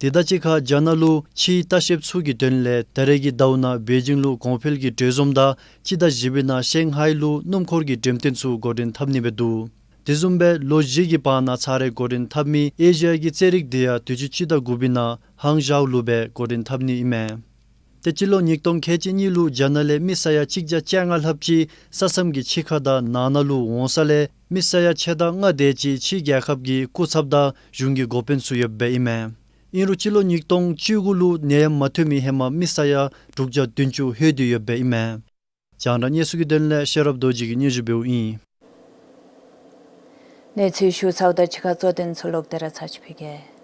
དེ་དང་གཅིག་ཁར་རྒྱ་ནག་ལུ་ཕྱིའི་ལྟ་བཤལཔ་ཚུ་གི་དོན་ལས་ད་རེས་ཀྱི་ཟླཝ་ནང་པེ་ཅིང་ལུ་གོང་འཕེལ་གྱི་གྲོས་འཛོམས་དང་སྤྱི་ཟླ་བཞི་པའི་ནང་ཤང་ཧའེ་ལུ་སྣུམ་འཁོར་གྱི་འགྲེམས་སྟོན་ཚུ་འགོ་འདྲེན་འཐབ་ནི་སྦེ་འདུག། དེ་བཟུམ་སྦེ་ལོ་བཞི་གི་བར་ན་ཚར་རེ་འགོ་འདྲེན་འཐབ་མི་ཨེ་ཤི་ཡ་གི་རྩེད་རིགས་དེ་ཡང་དུས་ཅི་སྤྱི་ཟླ་དགུ་པའི་ནང་ཧང་ཞའོ་ལུ་སྦེ་འགོ་འདྲེན་འཐབ་ནི་ཨིན་མས། ཏེ་སྤྱི་ལོ་ཉིས་སྟོང་ཁལ་གཅིག་གཉིས་ལུ་རྒྱ་ནག་ལས་མི་ས་ཡ་གཅིག་བརྒྱ་བཅོ་ལྔ་ལྷགཔ་ཅིག་ས་མཚམས་ཀྱི་ཕྱི་ཁ་དང་ནང་ན་ལུ་འོང་ས་ལས་མི་ས་ཡ་ཕྱེད་དང་ལྔ་དེ་ཅིག་ཕྱི་རྒྱལ་ཁབ་ཀྱི་སྐུ་ཚབ་དང་གཞུང་གི་འགོ་དཔོན་ཚུ་ཡོདཔ་ཨིན་མས། ཨིན་རུང་སྤྱི་ལོ་ཉིས་སྟོང་བཅུ་དགུ་ལུ་ནད་ཡམས་མ་ཐོན་མི་ཧེ་མ་མི་ས་ཡ་དྲུག་བརྒྱ་བདུན་ཅུ་ལྷོད་དེ་ཡོདཔ་ཨིན་མས། རྒྱང་བསྒྲགས་གནས་ཚུལ་གྱི་དོན་ལས་ཤེས་རབ་རྡོ་རྗེ་གིས་སྙན་ཞུ་འབདཝ་ཨིན། གནས་ཚུལ་ཞུ་ཚརཝ་ད་ཕྱི་ཁ་གཙོ་དོན་ཚུ་ལོག་སྟེ་ར་ཚར་ཅིག་ཕུལ་གེ།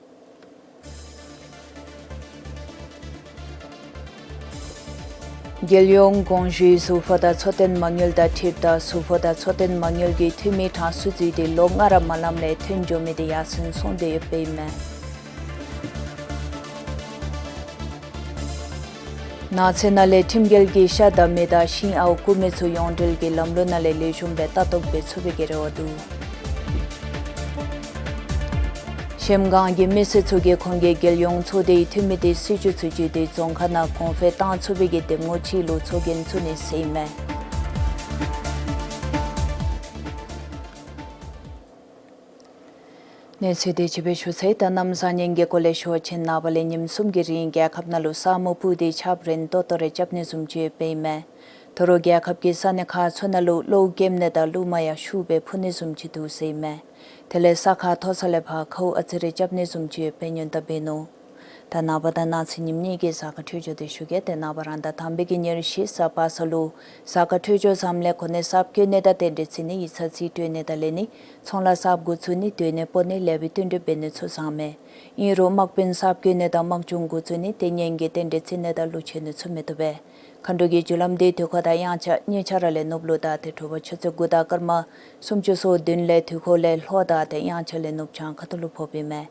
རྒྱལ་ཡོངས་དགོངས་ཞུའི་གཟུགས་པོ་དང་འཚོ་རྟེན་མ་དངུལ་དང་འཁྲིལཝ་ད་གཟུགས་པོ་དང་འཚོ་རྟེན་མ་དངུལ་གྱི་འཐུས་མི་གྲངས་སུ་འཛུལ་ཏེ་ལོ་ལྔ་ར་མ་ལངམ་ལས་ཐོན་འགྱོ་མི་དེ་ཡར་སེང་སོང་སྟེ་ཡོདཔ་ཨིན་མས། ནགས་ཚལ་ནང་ལས་ཁྲིམས་འགལ་གྱིས་ཤ་བདའ་མི་དང་ཤིང་ཨརཝ་རྐུ་མི་ཚུ་ཡོངས་འབྲེལ་གྱི་ལམ་ལུགས་ནང་ལས་ལེགས་ཤོམ་སྦེ་ལྟ་རྟོག་འབད་ཚུགས་པའི་གི་རེ་བ་འདུག། གཞལམ་སྒང་གི་མི་སེར་ཚུ་གིས་ཁོང་གིས་རྒྱལ་ཡོངས་ཚོགས་སྡེའི་འཐུས་མི་དེ་སྲིད་བྱུས་ཚུ་བརྒྱུད་དེ་རྫོང་ཁག་ནང་གོང་འཕེལ་བཏང་ཚུགས་པའི་གི་འདེམས་ངོ་ཅིག་ལུ་ཚོགས་རྒྱན་བཙུགས་ནི་ཟེར་ཨིན་མས། གནས་ཚུལ་དེ་ཅིག་སྦེ་ཞུ་ཚར་ཡི། ད་གནམ་བཟང་ངན་གྱི་སྐོར་ལས་ཞུ་བ་ཅིན་ནངས་པ་ལས་ཉིནམ་གསུམ་གྱི་རིང་རྒྱལ་ཁབ་ནང་ལུ་ས་སྨུག་སྤུབས་ཏེ་ཆརཔ་རན་ཏོག་ཏོ་རེ་རྐྱབ་ནི་བཟུམ་ཅིག་ཡོདཔ་ཨིན་མས། དོ་རུང་རྒྱལ་ཁབ་ཀྱི་ས་གནས་ཁག་ཚུ་ནང་ལུ་གློཝ་རྐྱབ་ནི་དང་གླུ་མ་ཡང་ཤུགས་སྦེ་ཕུ་ནི་བཟུམ་ཅིག་འདུག་ཟེར་ཨིན་མས། དེ་ལས་ས་ཁ་མཐོ་ས་ལས་ཕར་ཁཝ་ཨ་ཙི་རེ་རྐྱབ་ནི་བཟུམ་ཅིག་ཡོདཔ་སྦེ་སྔོན་བརྡ་འབད་ནུག། ད་ནངས་པ་དང་གནངས་ཚེ་ཉིནམ་གཉིས་ཀྱི་གཟའ་སྐར་འཕྲོད་སྦྱོར་དེ་ཞུ་གེ། ཏེ་ནངས་པ་རང་ཟླ་དང་པའི་གི་ཉེར་བཞི་གཟའ་པ་སངས་ལུ་གཟའ་སྐར་འཕྲོད་སྦྱོར་བཟངམ་ལས་གོ་གནས་གསརཔ་བཀོད་ནི་དང་རྟེན་འབྲེལ་བརྩི་ནི་ཡིག་ཚང་རྩིས་སྤྲོད་ནི་དང་ལེན་ནི་ཚོང་ལཱ་གསརཔ་འགོ་བཙུགས་ནི་སྡོད་གནས་སྤོ་ནི་ལེགས་པའི་བསྟུན་གྲོས་འབད་ནི་ཚུ་བཟང་མས། ཨིན་རུང་དམག་དཔོན་གསརཔ་བཀོད་ནི་དང་དམག་སྦྱོང་འགོ་བཙུགས་ནི་དེ་གཉེན་གྱི་རྟེན་འབྲེལ་བརྩི་ནི་དང་ལུ་ཆད་ནི་ཚུ་མི་བཏུབ་པས། མཁའ་འགྲོ་གི་རྒྱུ་ལམ་དེ་དུས་འཁོར་དང་དབྱངས་འཆར་གཉིས་ཆ་ར་ལས་ནུབ་ལུ་དང་ཏེ་དྲོ་པ་ཆུ་ཚོད་དགུ་དང་སྐར་མ་སུམ་ཅུ་སོ་བདུན་ལས་དུས་འཁོར་ལས་ལྷོ་དང་ཏེ་དབྱངས་འཆར་ལས་ནུབ་བྱང་ཁ་ཐུག་ལུ་ཕོགཔ་ཨིན་མས།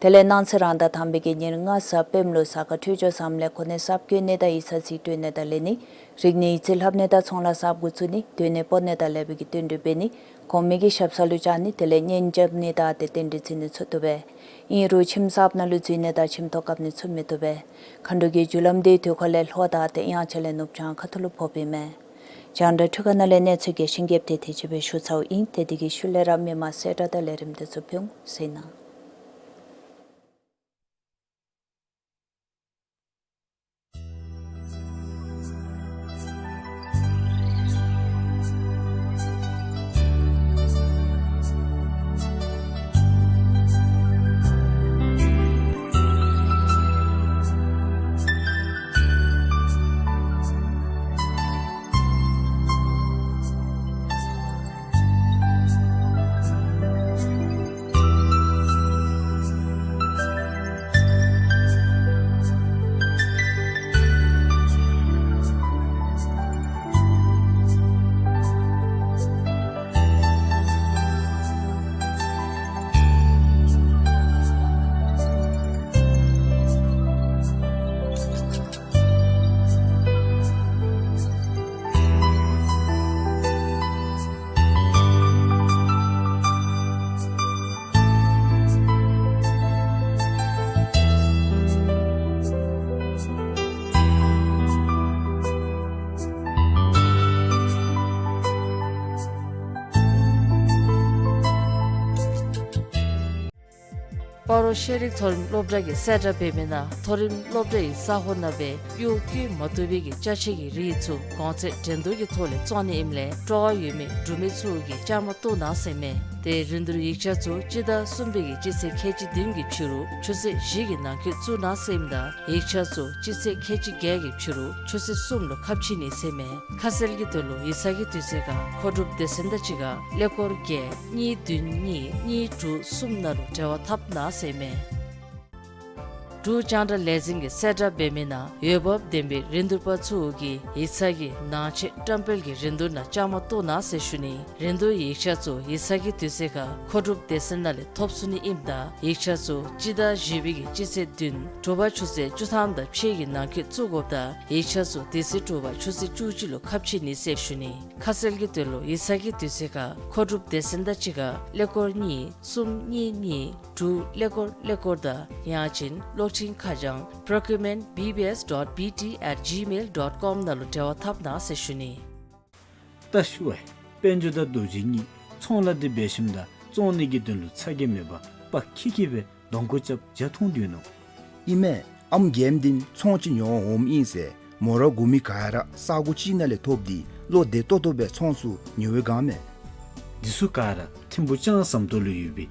དེ་ལས་གནངས་ཚེ་རང་ཟླ་དང་པའི་གི་ཉེར་ལྔ་གཟའ་སྤེནམ་ལུ་གཟའ་སྐར་འཕྲོད་སྦྱོར་བཟངམ་ལས་ཁོ་ནའི་གསརཔ་བསྐོ་ནི་དང་ཡིག་ཚང་རྩིས་སྤྲོད་ནི་དང་ལེན་ནི། རིག་གནས་ཡིག་རྩིས་ལྷབ་ནི་དང་ཚོང་ལཱ་གསརཔ་འགོ་བཙུགས་ནི། སྡོད་གནས་སྤོ་ནི་དང་ལེགས་པའི་གི་བསྟུན་གྲོས་འབད་ནི། གོང་མའི་གི་ཞབས་ས་ལུ་བཅར་ནི། དེ་ལས་གཉེན་རྐྱབ་ནི་དང་ཏེ་རྟེན་འབྲེལ་བརྩི་ནི་ཚུ་བཏུབ་པས། ཨིན་རུང་ཁྱིམ་གསརཔ་ནང་ལུ་འཛུལ་ནི་དང་ཁྱིམ་ཐོག་བཀབ་ནི་ཚུ་མི་བཏུབ་པས། མཁའ་འགྲོ་གི་རྒྱུ་ལམ་འདི་དུས་འཁོར་ལས་ལྷོ་དང་ཏེ་དབྱངས་འཆར་ལས་ནུབ་བྱང་ཁ་ཐུག་ལུ་ཕོགཔ་ཨིན་མས། རྒྱང་བསྒྲགས་འཕྲུལ་ཁང་ནང་ལས་གནས་ཚུལ་རྒྱས་ཤིང་རྒྱསཔ་དེ་དེ་ཅིག་སྦེ་ཞུ་ཚརཝ་ཨིན། ཏེ་དེ་གི་ཤུལ་ལས་ར་མི་མང་གསལ་བསྒྲགས་དང་ལས་རིམ་དེ་ཚུ་ཕུལ་འོང་ཟེར་ཨིན་ན། སྤ་རོ་ཤེས་རིག་མཐོ་རིམ་སློབ་གྲྭ་གིས་གསལ་བསྒྲགས་འབད་མི་ནང་མཐོ་རིམ་སློབ་གྲྭའི་ས་གོ་ནང་སྦེ་གཡོག་བཀོལ་མ་བཏུབ་པའི་གི་ཅ་ཆས་ཀྱི་རིགས་ཚུ་གོང་ཚད་འགྲན་བསྡུར་གྱི་ཐོག་ལས་བཙོང་ནི་ཨིནམ་ལས་སྤྲོ་བ་ཡོད་མི་འབྲུག་མི་ཚུ་གིས་བཅའ་མར་གཏོགས་གནང་ཟེར་མས། ཏེ་རིན་བསྡུར་ཡིག་ཆ་ཚུ་སྤྱི་ཟླ་གསུམ་པའི་གི་སྤྱི་ཚེས་ཁལ་གཅིག་བདུན་གྱི་ཕྱི་རུ་ཆུ་ཚོད་བཞི་གི་ནང་འཁོད་བཙུགས་གནང་ཟེར་ཨིནམ་ད་ཡིག་ཆ་ཚུ་སྤྱི་ཚེས་ཁལ་གཅིག་བརྒྱད་ཀྱི་ཕྱི་རུ་ཆུ་ཚོད་གསུམ་ལུ་ཁ་ཕྱེ་ནི་ཟེར་མས། ཁ་གསལ་གྱི་དོན་ལུ་ཡིག་ཚང་གི་དུས་ཚོད་ཁར་མཁོ་སྒྲུབ་སྡེ་ཚན་དང་གཅིག་ཁར་ཀླད་ཀོར་བརྒྱད་གཉིས་བདུན་གཉིས་གཉིས་དྲུག་གསུམ་ནང་ལུ་འབྲེལ་བ་འཐབ་གནང་ཟེར་མས། འབྲུག་རྒྱང་བསྒྲགས་ལས་འཛིན་གྱིས་གསལ་བསྒྲགས་འབད་མི་ནང་འོས་འབབ་ལྡན་པའི་རིན་བསྡུར་པ་ཚུ་གིས་ཡིག་ཚང་གི་ནང་ཆེད་བཀྲམ་སྤེལ་གྱི་རིན་བསྡུར་ནང་བཅའ་མར་གཏོགས་གནང་ཟེར་ཞུ་ནི། རིན་བསྡུར་ཡིག་ཆ་ཚུ་ཡིག་ཚང་གི་དུས་ཚོད་ཁར་མཁོ་སྒྲུབ་སྡེ་ཚན་ནང་ལས་ཐོབ་ཚུགས་ནི་ཨིནམ་ད་ཡིག་ཆ་ཚུ་སྤྱི་ཟླ་བཞི་པའི་གི་སྤྱི་ཚེས་བདུན་དྲོ་པ་ཆུ་ཚོད་བཅུ་ཐམ་དང་ཕྱེད་ཀྱི་ནང་འཁོད་བཙུགས་དགོཔ་ད་ཡིག་ཆ་ཚུ་དེ་ཚེ་དྲོ་པ་ཆུ་ཚོད་བཅུ་གཅིག་ལུ་ཁ་ཕྱེ་ནི་ཟེར་ཞུ་ནི། ཁ་གསལ་གྱི་དོན་ལུ་ཡིག་ཚང་གི་དུས་ཚོད་ཁར་མཁོ་སྒྲུབ་སྡེ་ཚན་དང་གཅིག་ཁར་ཀླད་ཀོར་གཉིས་གསུམ་གཉིས་གཉིས་དྲུག་ཀླད་ཀོར་ཀླད་ཀོར་དང་ཡང་ཅིན་གློག་འཕྲིན་ཁ་བྱང་procurement B B S dot B T at gmail dot com ནང་ལུ་འབྲེལ་བ་འཐབ་གནང་ཟེར་ཞུ་ནི། ད་ཞུ་བ་ཡི། དཔལ་འབྱོར་དང་རྡོ་རྗེ་གཉིས་ཚོང་ལཱ་འདི་འབད་ཞིནམ་ད་བཙོང་ནི་གི་དོན་ལུ་ཚ་གྱང་མེད་པར་དཔའ་ཁྱི་ཁྱི་སྦེ་གདོང་ཁར་རྐྱབ་བྱ་མཐོང་དོ་ནོ། ཨིན་མས། ཨམ་རྒནམ་འདི་ཚོང་ཅིག་ཉོ་འོངམ་ཨིན་ཟེར་མོ་ར་གོ་མི་ག་ར་ས་གོ་ཅིག་ནང་ལས་ཐོབ་སྟེ་བློ་བདེ་ཏོག་ཏོ་སྦེ་ཚོང་ཚུ་ཉོ་བའི་སྒང་མས། འདི་ཚུ་ག་ར་ཐིམ་ཕུ་ལྕང་ཟམ་ཏོག་ལུ་ཡོད་པའི་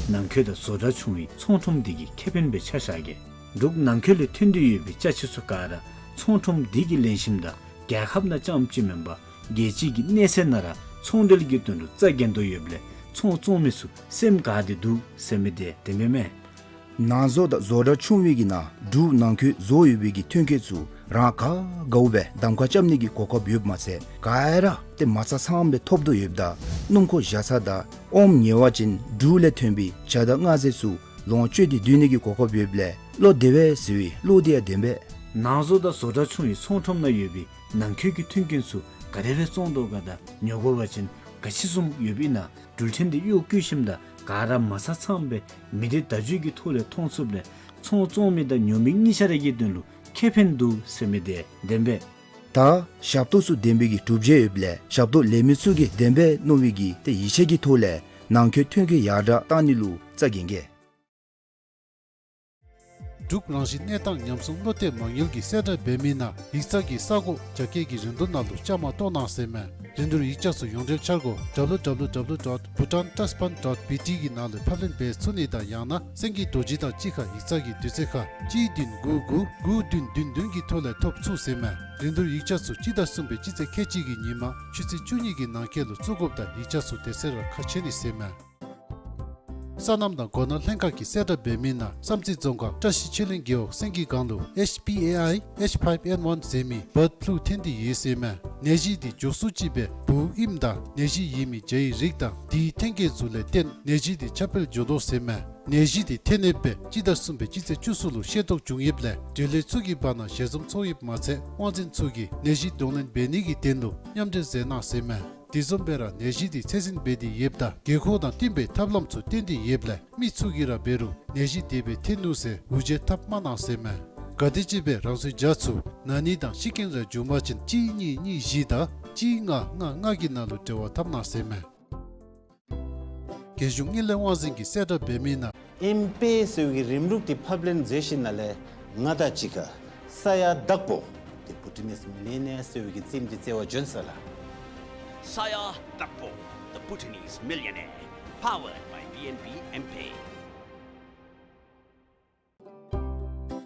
ནང་འཁོད་དང་བཟོ་གྲྭ་ཆུང་བའི་ཚོང་ཁྲོམ་འདི་གི་ཁེ་ཕན་སྦེ་ཆ་བཞག་གེ། འབྲུག་ནང་འཁོད་ལས་ཐོན་ཏེ་ཡོད་པའི་ཅ་ཆས་ཚུ་ག་ར་ཚོང་ཁྲོམ་འདི་གིས་ལེན་ཞིནམ་ད་རྒྱལ་ཁབ་ནང་རྐྱངམ་ཅིག་མེན་པར་རྒྱལ་སྤྱི་གི་གནས་ཚད་ནང་ར་ཚོང་འབྲེལ་གྱི་དོན་ལུ་རྩ་འགེངས་དོ་ཡོདཔ་ལས་ཚོང་བཙོང་མི་ཚུ་སེམས་དགའ་སྟེ་འདུག་ཟེར་མི་འདི་བདེན་པས་མས། ནང་བཟོ་དང་བཟོ་གྲྭ་ཆུང་བའི་གི་ནང་འབྲུག་ནང་འཁོད་བཟོ་ཡོད་པའི་གི་ཐོན་སྐྱེད་ཚུ་རང་ག་དགའཝ་སྦེ་གདམ་ཁ་རྐྱབ་ནི་གི་གོ་སྐབས་ཡོདཔ་མ་ཚད་ག་ར་ཏེ་མ་རྩ་ཚངམ་སྦེ་ཐོབ་དོ་ཡོདཔ་ད་སྣུམ་འཁོར་བཞག་ས་དང་ཨོམ་ཉོ་བ་ཅིན་འབྲུག་ལས་ཐོན་པའི་ཇ་དང་མངར་ཟས་ཚུ་ལོངས་སྤྱོད་དེ་སྡོད་ནི་གི་གོ་སྐབས་ཡོདཔ་ལས་བློ་བདེ་བས་ཟེར་བའི་བློ་འདི་ཡང་བདེན་པས། ནང་བཟོ་དང་བཟོ་གྲྭ་ཆུང་བའི་ཚོང་ཁྲོམ་ནང་ཡོད་པའི་ནང་འཁོད་ཀྱི་ཐོན་སྐྱེད་ཚུ་ག་དེ་སྦེ་བཙོང་དོ་ག་དང་ཉོ་དགོ་པ་ཅིན་ག་ཅི་བཟུམ་ཡོདཔ་ཨིན་ན་འགྲུལ་འཕྲིན་འདི་གཡོག་བཀོལ་ཞིནམ་ད་ག་ར་མ་རྩ་ཚངམ་སྦེ་མི་སྡེ་བརྡ་བརྒྱུད་ཀྱི་ཐོག་ལས་མཐོང་ཚུགསཔ་ལས་ཚོང་བཙོང་མི་དང་ཉོ་མི་གཉིས་ཆ་ར་གི་དོན་ལུ་ཁེ་ཕན་འདུག་ཟེར་མི་འདི་བདེན་པས། ད་ཞབས་ཏོག་ཚུ་བདེན་པའི་གི་གྲུབ་འབྲས་ཡོདཔ་ལས་ཞབས་ཏོག་ལེན་མི་ཚུ་གིས་བདེན་པས་མནོ་བའི་གི་ཏེ་ཡིད་ཆེས་ཀྱི་ཐོག་ལས་ནང་འཁོད་ཐོན་སྐྱེད་ཡར་དྲག་གཏང་ནི་ལུ་རྩ་འགེངས་གེ། འབྲུག་རང་བཞིན་གནས་སྟངས་ཉམས་སྲུང་བློ་གཏད་མ་དངུལ་གྱིས་གསལ་བསྒྲགས་འབད་མི་ནང་ཡིག་ཚང་གི་ས་གོ་རྒྱ་སྐྱེད་ཀྱི་རིན་བསྡུར་ནང་ལུ་བཅའ་མར་གཏོགས་གནང་ཟེར་མས། རིན་བསྡུར་ཡིག་ཆ་ཚུ་ཡོངས་འབྲེལ་འཆར་སྒོ་W W W dot bhutan trust fund dot B T གི་ནང་ལས་ཕབ་ལེན་འབད་ཚུགས་ནི་དང་ཡང་ན་སེང་གེ་རྡོ་རྗེ་དང་གཅིག་ཁར་ཡིག་ཚང་གི་དུས་ཚོད་ཁར་གཅིག་བདུན་དགུ་དགུ་དགུ་བདུན་བདུན་བདུན་གྱི་ཐོག་ལས་ཐོབ་ཚུགས་ཟེར་མས། རིན་བསྡུར་ཡིག་ཆ་ཚུ་སྤྱི་ཟླ་གསུམ་པའི་སྤྱི་ཚེས་ཁལ་གཅིག་གི་ཉིན་མ་ཆུ་ཚོད་བཅུ་གཉིས་ཀྱི་ནང་འཁོད་ལུ་བཙུགས་དགོཔ་ད་ཡིག་ཆ་ཚུ་དེ་ཚེ་ར་ཁ་ཕྱེ་ནི་ཟེར་མས། སོ་ནམ་དང་སྒོ་ནོར་ལྷན་ཁག་གིས་གསལ་བསྒྲགས་འབད་མི་ནང་བསམ་རྩེ་རྫོང་ཁག་བཀྲ་ཤིས་ཆོས་གླིང་རྒེད་འོག་སེང་གེ་སྒང་ལུ་H P A I H five N one ཟེར་མི་བཱརཌ་ཕུ་ལུ་ཐོན་ཏེ་ཡོད་ཟེར་མས། ནད་གཞི་འདི་མགྱོགས་སུ་ཅིག་སྦེ་འབུཝ་ཨིནམ་ད་ནད་གཞི་ཡོད་མི་བྱ་ཡི་རིགས་དང་དེའི་ཐོན་སྐྱེད་ཚུ་ལས་བརྟེན་ནད་གཞི་འདི་ཁྱབ་སྤེལ་འགྱོ་དོ་ཟེར་མས། ནད་གཞི་དེ་ཐོན་ཡོདཔ་སྦེ་སྤྱི་ཟླ་གསུམ་པའི་སྤྱི་ཚེས་བཅུ་གསུམ་ལུ་ཤེས་རྟོགས་བྱུང་ཡོདཔ་ལས་འབྲེལ་ཡོད་ཚུ་གི་བར་ན་ཞལ་འཛོམས་ཚོགས་ཡོདཔ་མ་ཚད་དབང་འཛིན་ཚུ་གིས་ནད་གཞི་གདོང་ལེན་འབད་ནི་གི་དོན་ལུ་མཉམ་འབྲེལ་མཛད་གནང་ཟེར་མས། དེ་བཟུམ་སྦེ་ར་ནད་གཞི་དེ་ཚད་འཛིན་འབད་དེ་ཡོདཔ་ད་དགོས་མཁོ་དང་བསྟུན་པའི་ཐབས་ལམ་ཚུ་བཏོན་ཏེ་ཡོདཔ་ལས་མི་ཚུ་གིས་ར་འབད་རུང་ནད་གཞི་དེ་སྦེ་ཐོན་ནུག་ཟེར་འུར་བརྗོད་འཐབ་མ་གནང་ཟེར་མས། ག་དེམ་ཅིག་སྦེ་རང་སོའི་བྱ་ཚུ་ན་ནི་དང་ཤི་རྐྱེན་ར་བྱུང་པ་ཅིན་གཅིག་གཉིས་གཉིས་བཞི་དང་གཅིག་ལྔ་ལྔ་ལྔ་གི་ནང་ལུ་འབྲེལ་བ་འཐབ་གནང་ཟེར་མས། རྒྱལ་གཞུང་དངུལ་ལས་དབང་འཛིན་གྱིས་གསལ་བསྒྲགས་འབད་མི་ནང་ཨེམ་པེ་ཟེར་བའི་གི་རིམ་ལུགས་དེ་ཕབ་ལེན་མཛད་ཞིནམ་ལས་ང་དང་གཅིག་ཁར་ས་ཡ་བདག་པོ་The Bhutanese Millionaire ཟེར་བའི་གི་རྩེདམོ་དེ་རྩེ་བར་བྱོན་ཟེར་ལགས། ས་ཡ་བདག་པོ། The Bhutanese Millionaire, powered by B N B M-Pay.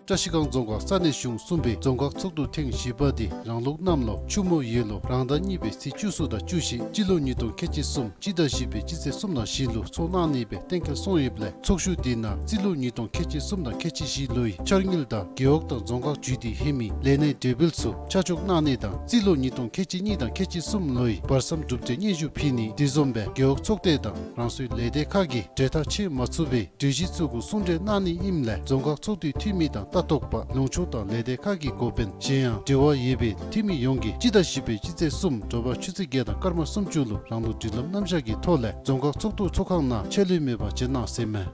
བཀྲ་ཤིས་སྒང་རྫོང་ཁག་ས་གནས་གཞུང་གསུམ་པའི་རྫོང་ཁག་ཚོགས་འདུ་ཐེངས་བཞི་པ་དེ་རང་ལུགས་གནམ་ལོ་ཆུ་མོ་ཡོས་ལོ་རང་ཟླ་གཉིས་པའི་ཚེས་བཅུ་གསུམ་དང་བཅུ་བཞི་སྤྱི་ལོ་ཉིས་སྟོང་ཁལ་གཅིག་གསུམ་སྤྱི་ཟླ་བཞི་པའི་སྤྱི་ཚེས་གསུམ་དང་བཞི་ལུ་ཚོགས་གནང་ནི་སྦེ་གཏན་འཁེལ་སོང་ཡོདཔ་ལས་ཚོགས་བཞུགས་དེ་ནང་སྤྱི་ལོ་ཉིས་སྟོང་ཁལ་གཅིག་གསུམ་དང་ཁལ་གཅིག་བཞི་ལོའི་འཆར་དངུལ་དང་རྒེད་འོག་དང་རྫོང་ཁག་བརྒྱུད་དེ་ལྷོད་མི་ལས་སྣེ་གྲོས་འབུལ་ཚུ་ཆ་འཇོག་གནང་ནི་དང་སྤྱི་ལོ་ཉིས་སྟོང་ཁལ་གཅིག་གཉིས་དང་ཁལ་གཅིག་གསུམ་ལོའི་བར་མཚམས་གྲུབ་འབྲས་སྙན་ཞུ་ཕུལ་ནི། དེ་བཟུམ་སྦེ་རྒེད་འོག་ཚོགས་སྡེ་དང་རང་སོའི་ལས་སྡེ་ཁག་གིས་གྲོས་ཐག་བཅད་མ་ཚུགས་པའི་གྲོས་གཞི་ཚུ་གུ་གསུང་གྲོས་གནང་ནི་ཨིནམ་ལས་རྫོང་ཁག་ཚོགས་འདུའི་འཐུས་མི་དང་ལྟ་རྟོག་པ་ལུང་ཕྱོགས་དང་ལས་སྡེ་ཁག་གི་འགོ་དཔོན་གཞན་ཡང་འབྲེལ་བ་ཡོད་པའི་འཐུས་མི་ཡོངས་ཀྱིས་སྤྱི་ཟླ་བཞི་པའི་སྤྱི་ཚེས་གསུམ་དྲོ་པ་ཆུ་ཚོད་བརྒྱད་དང་སྐར་མ་སུམ་ཅུ་ལུ་རང་ལུགས་སྒྲིག་ལམ་རྣམ་གཞག་གི་ཐོག་ལས་རྫོང་ཁག་ཚོགས་འདུ་ཚོགས་ཁང་ནང་ཆད་ལུས་མེད་པར་བྱོན་གནང་ཟེར་མས།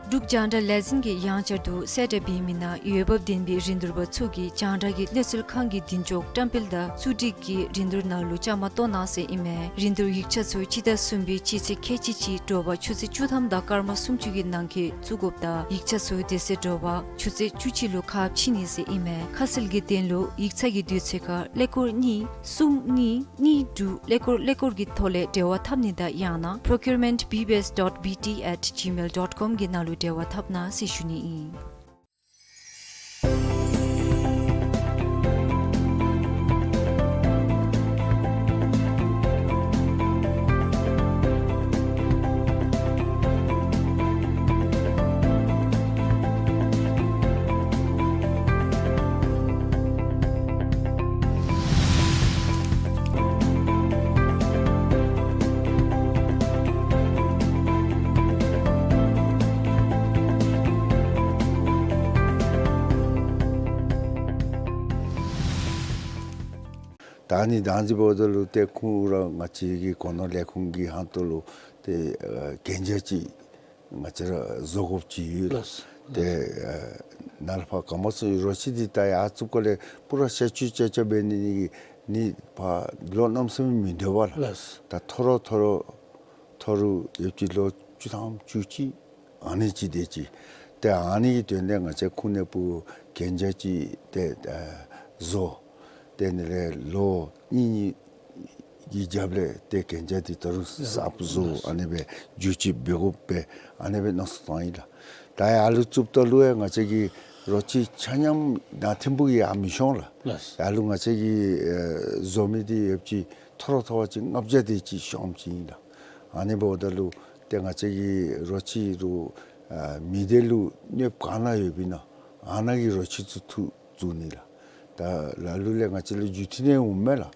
འབྲུག་རྒྱང་བསྒྲགས་ལས་འཛིན་གྱིས་ཡང་བསྐྱར་དུ་གསལ་བསྒྲགས་འབད་མི་ནང་འོས་འབབ་ལྡན་པའི་རིན་བསྡུར་པ་ཚུ་གིས་རྒྱང་བསྒྲགས་ཀྱི་གནས་ཚུལ་ཁང་གི་མདུན་ཅོག་བཀྲམ་སྤེལ་དང་གཙོ་སྒྲིག་གི་རིན་བསྡུར་ནང་ལུ་བཅའ་མར་གཏོགས་གནང་ཟེར་ཨིན་མས། རིན་བསྡུར་ཡིག་ཆ་ཚུ་སྤྱི་ཟླ་གསུམ་པའི་སྤྱི་ཚེས་ཁལ་གཅིག་གཅིག་དྲོ་པ་ཆུ་ཚོད་བཅུ་ཐམ་དང་སྐར་མ་སུམ་ཅུ་གི་ནང་འཁོད་བཙུགས་དགོཔ་དང་ཡིག་ཆ་ཚུ་དེ་ཚེ་དྲོ་པ་ཆུ་ཚོད་བཅུ་གཅིག་ལུ་ཁ་ཕྱེ་ནི་ཟེར་ཨིན་མས། ཁ་གསལ་གྱི་དོན་ལུ་ཡིག་ཚང་གི་དུས་ཚོད་ཁར་ཀླད་ཀོར་གཉིས་གསུམ་གཉིས་གཉིས་དྲུག་ཀླད་ཀོར་ཀླད་ཀོར་གྱི་ཐོག་ལས་འབྲེལ་བ་འཐབ་ནི་དང་ཡང་ན་procurement B B S dot B T at gmail dot com གི་ནང་ལུ་འབྲེལ་བ་འཐབ་གནང་ཟེར་ཞུ་ནི་ཨིན། ད་ནི་ད་ཨ་ནི་འབདཝ་ད་ལུ་ཏེ་ཁོང་ར་ང་བཅས་ཀྱི་སྒོ་ནོར་ལས་ཁུངས་ཀྱི་ཧོངས་ལུ་ཏེ་ཨ་གན་རྒྱ་ཅིག་ང་བཅས་ར་བཟོ་དགོཔ་ཅིག་ཡོད་ལགས། ལགས། ཏེ་ཨ་ནཱ་ལས་ཕར་ག་མ་སོང་རོ་ཁྱི་འདི་ད་ཡར་བཙུགས་སྐབས་ལས་པུ་ར་ཤ་ཆུ་ཅ་ཅ་འབད་ནི་ནི་ཕར་ལོ་གནམ་མེད་ས་མེད་མི་སྡོད་པས་ལགས། ལགས། ད་ཐོ་རོ་ཐོ་རོ་ཐོ་རུ་ཡོདཔ་ཅིག་ལོ་བཅུ་ཐམ་བཅུ་གཅིག་ཨ་ནི་ཅིག་དེ་ཅིག། ཏེ་ཨ་ནི་གི་དོན་ལས་ང་བཅས་ཁུངས་སྣེ་པུ་གན་རྒྱ་ཅིག་ཏེ་ཨ་བཟོ། ཏེ་ཨ་ནི་ལས་ལོ་གཉིས་གཉིས་ཀྱི་རྒྱབ་ལས་ཏེ་གན་རྒྱ་འདི་ད་རུང་གསརཔ་བཟོ། ཨ་ནི་སྦེ་བསྒྱུར་བཅོས་འབད་དགོ་པས་ཨ་ནི་སྦེ་མནོ་བསམ་བཏང་ཡི་ལགས། ད་ཡར་ལུ་བཙུགསཔ་ད་ལུ་ཡང་ང་བཅས་ཀྱི་རོ་ཁྱི་ཆ་མཉམ་ནང་ཐིམ་ཕུག་གི་ཡར་མི་ཤོང་ལགས། ལགས། ཡར་ལུ་ང་བཅས་ཀྱི་ཨེ་བཟོ་མི་འདི་ཡོདཔ་ཅིག་ཐོ་རོ་ཐོ་བ་ཅིག་ལྔ་བརྒྱ་དེ་ཅིག་ཤོངམ་ཅིག་ཨིན་ལགས། ཨ་ནི་འབདཝ་ད་ལུ་ཏེ་ང་བཅས་ཀྱི་རོ་ཁྱི་རུ་ཨ་མི་སྡེ་ལུ་གནོདཔ་ག་ནང་ཡོདཔ་ཨིན་ན་ཨ་ནཱ་གི་རོ་ཁྱི་ཚུ་འཐུ་བཙུགས་ནི་ལགས། ད་ལ་ལུ་ལས་ང་བཅས་ལུ་བརྒྱུད་འཕྲིན་རེ་འོངམ་མས་ལགས།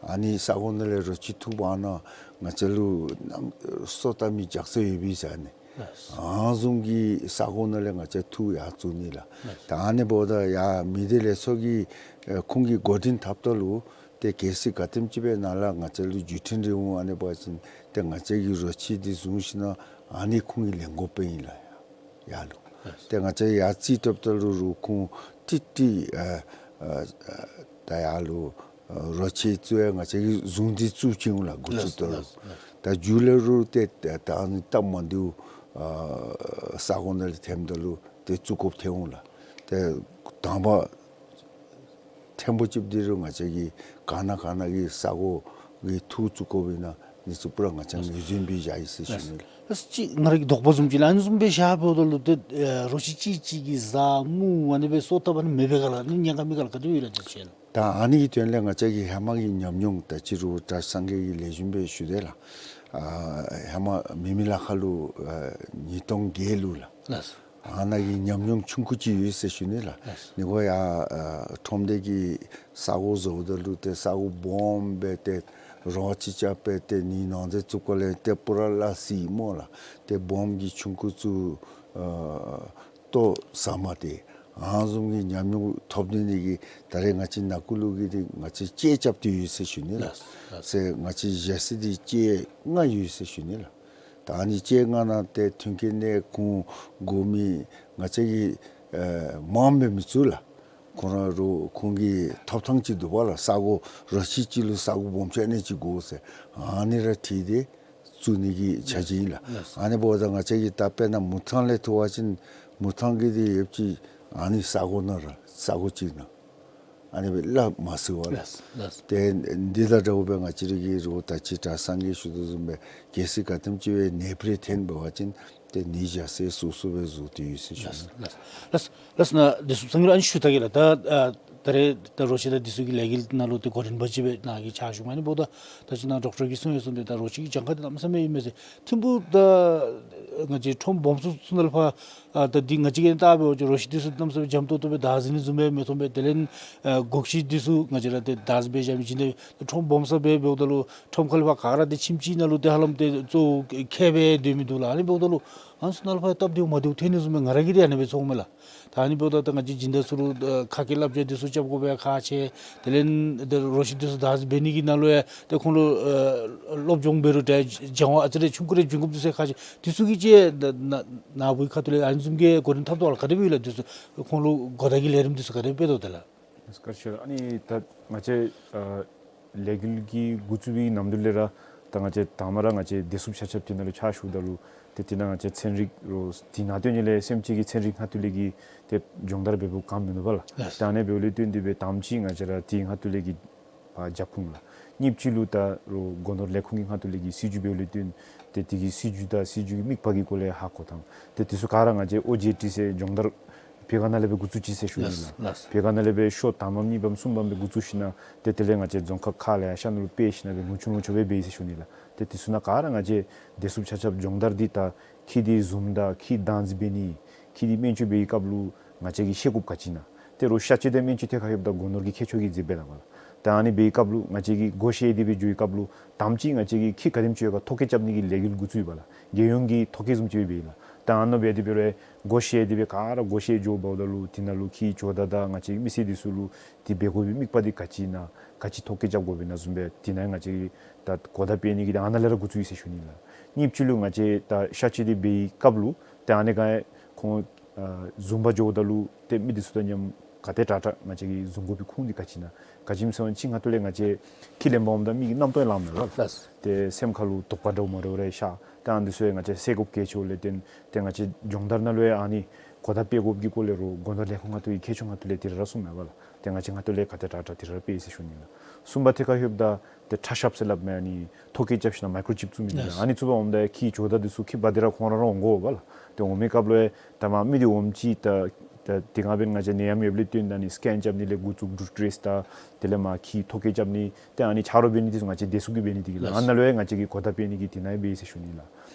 ཨ་ནི་ས་གོ་ནང་ལས་རོ་ཁྱི་འཐུ་འབག་ན་ང་བཅས་ལུ་གནམ་སོ་ལྟ་མི་ཇག་རྩལ་ཡོད་པས་ཟེར་ཨ་ནི། ལགས། ཨ་ནི་བཟུམ་གྱི་ས་གོ་ནང་ལས་ང་བཅས་འཐུ་ཡར་བཙུགས་ནི་ལགས། ལགས། ད་ཨ་ནི་འབདཝ་ད་ཡར་མི་སྡེ་ལས་ཚོགས་ཀྱིས་ཨེ་ཁོང་གིས་འགོ་འདྲེན་འཐབ་ད་ལུ་ཏེ་གལ་སྲིད་ག་དེམ་ཅིག་སྦེ་ནཱ་ལས་ང་བཅས་ལུ་བརྒྱུད་འཕྲིན་རེ་འོང་ཨ་ནི་འབད་བ་ཅིན་ཏེ་ང་བཅས་ཀྱིས་རོ་ཁྱི་འདི་བཟུང་ཞིནམ་ལས་ཨ་ནི་ཁོང་གིས་ལེན་དགོཔ་ཨིན་ལགས། ཡར་ལུ། ལགས། ཏེ་ང་བཅས་ཡར་རྩིས་བཏོགཔ་ད་ལུ་རུང་ཁོང་ཏིག་ཏིག་ཨ་ཨ་ཨ་ད་ཡར་ལུ་ཨ་རོ་ཁྱི་བཙུགས་ཡང་ང་བཅས་ཀྱིས་བཟུང་སྟེ་བཙུགས་ཅི་འོང་ལགས་འགོ་བཙུགསཔ་ད་ལུ། ལགས། ལགས། ད་མཇུག་ལས་རུང་ཏེ་ད་ཨ་ནི་སྟབས་མ་བདེཝ་ཨ་ས་གོ་ནང་ལས་ཐོནམ་ད་ལུ་ཏེ་བཙུགས་དགོཔ་ཐོན་འོང་ལགས། ཏེ་དང་པ་ཐེངས་པོ་ཅིག་འདི་རུང་ང་བཅས་ཀྱིས་ག་ནང་ག་ནང་གི་ས་གོ་གི་འཐུ་བཙུགས་དགོཔ་ཨིན་ན་ཨ་ནི་ཚུ་པུ་ར་ང་བཅས་ངོས་འཛིན་འབད་བཞག་ཡི་ཟེར་ཞུ་ནི། ལགས། ཅིག་ང་ར་གི་དོགས་པ་བཟུམ་ཅིག་ལགས། ཨ་ནི་བཟུམ་སྦེ་བཞག་འབདཝ་ད་ལུ་ཏེ་ཨེ་རོ་ཁྱི་གཅིག་གཅིག་གིས་བཟའ་མུར་ཨ་ནི་སྦེ་སོ་བཏབ་ཨ་ནི་མེད་པས་ག་ལགས། ཨ་ནི་ཉེན་ཁ་མེད་ག་ལགས། ག་དེ་སྦེ་ཡོད་ལགས་དེ་ཅིག་ལགས། ད་ཨ་ནི་གི་དོན་ལས་ང་བཅས་ཀྱི་ཧེ་མ་གི་ཉམས་མྱོང་ད་ཅི་རུང་གྲྭ་ཚང་གི་ལེགས་ཤོམ་སྦེ་ཞུ་དེས་ལགས། ཨ་ཧེ་མ་མི་མི་ལ་ཁ་ལུ་ཨ་ཉིས་སྟོང་བརྒྱད་ལུ་ལགས། ལགས། ཨ་ནཱ་གི་ཉམས་མྱོང་ཆུང་ཀུ་ཅིག་ཡོད་ཟེར་ཞུ་ནི་ལགས། ལགས། ཨ་ནི་གུ་ཡར་ཨ་ཁྲོམ་སྡེ་གི་ས་གོ་བཟོཝ་ད་ལུ་ཏེ་ས་གོ་སྦོམ་སྦེ་ཏེ་ རོ་ཅིག་རྐྱབ་སྦེ་ཏེ་ནི་ནང་འཛིང་བཙུགས་པ་ལས་ཏེ་པུ་ར་ལ་སི་སྨོ་ལགས། ཏེ་སྦོམ་གྱི་ཆུང་ཀུ་ཚུ་ཨ་ལྟོ་ཟ་མ་སྟེར། ཨ་ནི་བཟུམ་གྱི་ཉམས་མྱོང་ཐོབ་ནི་ནི་གི་ད་རེས་ང་བཅས་ནང་ཁུལ་ལུ་གི་འདི་ང་བཅས་ལྕེ་རྐྱབ་སྟེ་ཡོད་ཟེར་ཞུ་ནི་ལགས། ལགས། ཟེར་ང་བཅས་བཞག་ས་འདི་ལྕེ་ལྔ་ཡོད་ཟེར་ཞུ་ནི་ལགས། ད་ཨ་ནི་ལྕེ་ལྔ་ནང་ཏེ་མཐུན་རྐྱེན་ལས་ཁོང་དགོ་མི་ང་བཅས་ཀྱིས་ཨེ་མངམ་སྦེ་མི་བཙུགས་ལགས། ཁོང་ར་རོགས་ཁོང་གི་ཐོབ་ཐང་ཅིག་འདུག་པ་ལགས། ས་གོ་རོ་ཁྱི་གཅིག་ལུ་ས་གོ་སྦོམ་ཆུང་ཨ་ནི་ཅིག་དགོ་ཟེར་ཨ་ནི་ར་འཁྲིལ་ཏེ་བཙུགས་ནི་གི་ཆ་ཅིག་ཨིན་ལགས། ལགས། ཨ་ནི་འབདཝ་ད་ང་བཅས་ཀྱིས་ད་དཔེར་ན་མུ་ཐང་ལས་ཐུ་བ་ཅིན་མུ་ཐང་གི་འདི་ཡོདཔ་ཅིག་ཨ་ནི་ས་གོ་ནང་ར་ས་གོ་གཅིག་ནང་ཨ་ནི་སྦེ་སླབ་མ་ཚུགས་པ་ལགས། ལགས། ལགས། ཏེ་འདི་དང་འདྲཝ་སྦེ་ང་བཅས་ར་གི་རོགས་ད་ཅི་གྲྭ་ཚང་གིས་ཞུ་དོ་བཟུམ་སྦེ་གལ་སྲིད་ག་དེམ་ཅིག་སྦེ་ནད་པ་རེ་ཐོན་འབད་བ་ཅིན་ཏེ་ནི་བཞག་ས་སོ་སོ་སྦེ་བཟོ་སྟེ་ཡོད་ཟེར་ཞུ། ལགས། ལགས། ལགས་ན་བདེ་སྲུངཔ་ཚང་གིས་ཨ་ནི་ཞུ་ད་གེ་ལགས། ད་ཨ་ད་རེས་ད་རོ་ཁྱི་དང་འདི་ཚུ་གི་ལས་འགུལ་ནང་ལུ་ཏེ་འགོ་འདྲེན་པ་ཅིག་སྦེ་ནཱ་གིས་ཕྱག་ཞུ་མི་ཨ་ནི་འབདཝ་ད་ད་ཅི་ནཱ་ཌོག་ཊར་གྱིས་གསུངས་ཡོད་བཟུམ་སྦེ་ད་རོ་ཁྱི་གི་གྱངས་ཁ་འདི་གནམ་མེད་ས་མེད་ཨིན་མས་ཟེར། ཐིམ་ཕུག་ད་ང་བཅས་ཁྲོམ་སྦོམ་ཚུ་ཚུ་ནང་ལུ་ཕར་ཨ་ད་འདི་ང་བཅས་ཀྱིས་བལྟ་འབདཝ་ཅིན་རོ་ཁྱི་འདི་ཚུ་གནམ་མེད་ས་མེད་འཇམ་ཏོང་ཏོ་སྦེ་བདག་འཛིན་ནི་བཟུམ་སྦེ་མི་མཐོང་པས། དེ་ལས་ཨ་སྒོག་ཁྱི་འདི་ཚུ་ང་བཅས་ར་ཏེ་བདག་འཛིན་འབད་བཞག་མི་ཅིག་འདི་ཁྲོམ་སྦོམ་ས་སྦེ་འབདཝ་ད་ལུ་ཁྲོམ་ཁ་ལུ་ཕར་ག་ར་ཏེ་ཁྱིམ་གཅིག་ནང་ལུ་ཏེ་ཧ་ལམ་ཏེ་གཙོ་བོ་ཁྱི་སྦེ་སྡོད་མི་འདུག་ལགས། ཨ་ནི་འབདཝ་ད་ལུ་ཨ་ནི་ཚུ་ནང་ལུ་ཕར་སྟབས་བདེཝ་མ་བདེཝ་ཐོན་ནི་བཟུམ་སྦེ་ང་ར་གིས་ཏེ་ཨ་ནི་སྦེ་ཚོརཝ་མས་ལགས། ད་ཨ་ནི་འབདཝ་ད་ད་ང་བཅས་སྦྱིན་བདག་ཚུ་ལུ་ཨ་ཁ་སྐད་བསླབ་བྱ་འདི་ཚུ་རྐྱབ་དགོ་པས་ཁག་ཆེ། དེ་ལས་ཏེ་རོ་ཁྱི་འདི་ཚུ་བདག་འཛིན་འབད་ནི་གི་ནང་ལུ་ཡང་ཏེ་ཁོང་ལུ་ཨ་སློབ་སྦྱོང་འབད་རུང་ཏེ་སྦྱང་བ་ཨ་ཙི་རེ་ཆུང་ཀུ་རེ་བྱིན་དགོཔ་འདུག་ཟེར་ཁག་ཆེ། འདི་ཚུ་གི་ཅིག་ནཱ་ནཱ་བུའི་ཁ་ཐུག་ལས་ཨ་ནི་བཟུམ་གྱི་འགོ་འདྲེན་འཐབ་དོ་ལགས། ག་དེ་སྦེ་ཡོད་ལགས། འདི་ཚུ་ཁོང་ལུ་གོ་བརྡ་གི་ལས་རིམ་འདི་ཚུ་ག་དེ་སྦེ་སྤེལ་དོ་ཏེ་ལགས། བཀའ་དྲིན་ཆེ་ལགས། ཨ་ནི་ད་ང་བཅས་ཨ་ལས་འགུལ་གྱི་འགོ་བཙུགས་པའི་ནམ་དུས་ལས་ར་ད་ང་བཅས་དང་པ་ར་ང་བཅས་བདེ་སྲུངཔ་ཆ་ཁྱབ་དེ་ནང་ལུ་ཕྱག་ཞུཝ་ད་ལུ་ཏེ་དེ་ནང་ང་བཅས་ཚན་རིག་རོགས་དེ་ནང་དོན་ལས་སེམས་ཅན་གྱི་ཚན་རིག་ཁ་ཐུག་ལས་ཀྱི་ཏེ་སྦྱོང་བརྡར་འབད་འབདཝ་ག་མིན་འདུག་པ་ལགས། ལགས། ད་ཨ་ནི་འབདཝ་ལས་བརྟེན་ཏེ་སྦེ་དང་པ་ཅིག་ང་བཅས་ར་དེ་ཁ་ཐུག་ལས་ཀྱི་ཕར་རྒྱབ་ཁུངས་ལགས། གཉིས་པ་ཅིག་ལུ་ད་རོགས་སྒོ་ནོར་ལས་ཁུངས་ཀྱི་ཁ་ཐུག་ལས་ཀྱི་སྲིད་བྱུས་འབདཝ་ལས་བརྟེན་ཏེ་དེ་གི་སྲིད་བྱུས་དང་སྲིད་བྱུས་ཀྱི་དམིགས་པ་གི་སྐོར་ལས་ཧ་གོ་ཐངས་ཏེ་དེ་ཚུ་ག་ར་ང་བཅས་ཨོ་ཇེ་ཊི་ཟེར་སྦྱོང་བརྡར་བོད་སྒར་ནང་ལས་སྦེ་འགོ་བཙུགས་ཅི་ཟེར་ཞུ་ནི་ལགས། ལགས། ལགས། བོད་སྒར་ནང་ལས་སྦེ་ཤོག་དང་པམ་གཉིས་པམ་གསུམ་པམ་སྦེ་འགོ་བཙུགས་ཞིན་ན་ཏེ་དེ་ལས་ང་བཅས་རྫོང་ཁག་ཁག་ལེ་ཤ་ནང་ལུ་སྤེལ་ཞིན་ན་སྦེ་ལུང་ཆུང་ལུང་ཆུང་སྦེ་འབད་ཡི་ཟེར་ཞུ་ནི་ལགས། ཏེ་དེ་ཚུ་ནང་ག་ར་ང་བཅས་བདེ་སྲུངཔ་ཆ་ཁྱབ་སྦྱོང་བརྡར་འདི་ད་ཁྱི་འདི་བཟུངམ་ད་ཁྱི་བདག་འཛིན་འབད་ནི་ཁྱི་འདི་སྨན་བཅོས་འབད་བའི་སྐབས་ལུ་ང་བཅས་ཀྱིས་ཤེས་དགོཔ་ག་ཅི་ཨིན་ན། ཏེ་རོགས་གཤག་བཅོས་དང་སྨན་བཅོས་ཐད་ཁར་ཡོདཔ་ད་སྒོ་ནོར་གྱི་ཁྱད་ཆོས་ཀྱིས་མཛད་པས་ལགས་པ་ལགས། ད་ཨ་ནི་འབད་བའི་སྐབས་ལུ་ང་བཅས་ཀྱིས་སྒོ་བཤལ་ཏེ་སྦེ་འགྱོ་བའི་སྐབས་ལུ་དང་པ་ཅིག་ང་བཅས་ཀྱིས་ཁྱི་ག་དེམ་ཅིག་ཡོད་ག་ཐོ་བཀོད་རྐྱབ་ནི་གི་ལས་འགུལ་འགོ་བཙུགས་ཡི་པ་ལགས། རྒྱལ་ཡོངས་ཀྱི་ཐོ་བཀོད་བཟུམ་ཅིག་སྦེ་འབད་ཡི་ལགས། ད་ཨ་ནཱ་འབད་དེ་འབད་རུང་སྒོ་བཤལ་ཏེ་སྦེ་ག་ར་སྒོ་བཤལ་འགྱོ་འབདཝ་ད་ལུ་དེ་ནང་ལུ་ཁྱིའི་ཇོ་བདག་དང་ང་བཅས་མི་སེར་འདི་ཚུ་ལུ་དེ་འབད་དགོ་པའི་དམིགས་པ་འདི་ག་ཅི་ཨིན་ན་ག་ཅི་ཐོ་བཀོད་རྐྱབ་དགོཔ་ཨིན་ན་བཟུམ་སྦེ་དེ་ནང་ང་བཅས་ཀྱིས་ད་གོ་བརྡ་སྤེལ་ནི་གི་འདི་ཨ་ནཱ་ལས་ར་འགོ་བཙུགས་ཡི་ཟེར་ཞུ་ནི་ལགས། གཉིས་པ་ཅིག་ལུ་ང་བཅས་ད་གཤག་བཅོས་འདི་འབད་བའི་སྐབས་ལུ་ཏེ་ཨ་ནི་ག་ཁོང་ཨ་བཟུང་པར་འགྱོཝ་ད་ལུ་ཏེ་མི་འདི་ཚུ་དང་མཉམ་ག་དེ་དྲག་དྲག་ང་བཅས་ཀྱིས་བཟུང་དགོ་པའི་ཁུངས་འདི་ག་ཅི་ཨིན་ན། ག་ཅི་སྨོ་ཟེར་བ་ཅིན་ཁ་ཐུག་ལས་ང་བཅས་ཁྱི་ལེན་པར་འོངམ་ད་མི་གི་རྣམ་རྟོག་ལངམ་མས་ལགས། ལགས། ཏེ་སེམས་ཁ་ལུ་དོགས་པ་འདྲཝ་མ་འདྲཝ་རེ་ཤར། ཏེ་ཨ་ནི་འདི་ཚུ་ཡང་ང་བཅས་སེལ་དགོཔ་གལ་ཆེཝ་ལས་བརྟེན་ཏེ་ང་བཅས་སྦྱོང་བརྡར་ནང་ལུ་ཡང་ཨ་ནི་གོ་བརྡ་སྤེལ་དགོཔ་གི་སྐོར་ལས་རོགས་སྒོ་ནོར་ལས་ཁུངས་ཁ་ཐུག་གི་ཁྱད་ཆོས་ཁ་ཐུག་ལས་དེ་ར་གསུངམ་མས་པ་ལགས། ཏེ་ང་བཅས་ཁ་ཐུག་ལས་ག་དེ་དྲག་དྲག་དེ་ར་སྤེལ་ཡི་ཟེར་ཞུ་ནི་ལགས། གསུམ་པ་ཐད་ཁར་ལྷོདཔ་ད་ཏེ་ཁྲག་ཤབ་ཟེར་སླབ་མི་ཨ་ནི་ཐོ་བཀོད་རྐྱབ་ཞིན་ན་མའི་ཀོརོ་ཅིབ་བཙུགས་མི་འདི་ལགས། ལགས། ཨ་ནི་བཙུགས་པར་འོངམ་ད་ཁྱིའི་ཇོ་བདག་འདི་ཚུ་ཁྱི་འབག་སྟེ་ར་ཁོང་ར་ར་འོང་དགོ་པ་ལགས། ཏེ་འོང་མི་སྐབས་ལུ་ཡང་ད་མར་མི་འདི་འོངམ་ཅིག་ད་ད་དེ་སྒང་འབདན་ང་བཅས་ནད་ཡམས་ཡོདཔ་ལས་བརྟེན་ད་ཨ་ནི་སི་ཀེན་རྐྱབ་ནི་ལས་འགོ་བཙུགས་ཌོག་ཊར་ཊྲེསི་དང་དེ་ལས་མར་ཁྱི་ཐོ་བཀོད་རྐྱབ་ནི་ཏེ་ཨ་ནི་ཆ་རོགས་འབད་ནི་འདི་ཚུ་ང་བཅས་བདེ་སྲུངཔ་གིས་འབད་ནི་འདི་གིས་ལགས། ལགས། ཨ་ནཱ་ལུ་ཡང་ང་བཅས་ཀྱིས་གོ་བརྡ་སྤེལ་ནི་གི་དེ་ནང་ཡང་འབད་ཡི་ཟེར་ཞུ་ནི་ལགས།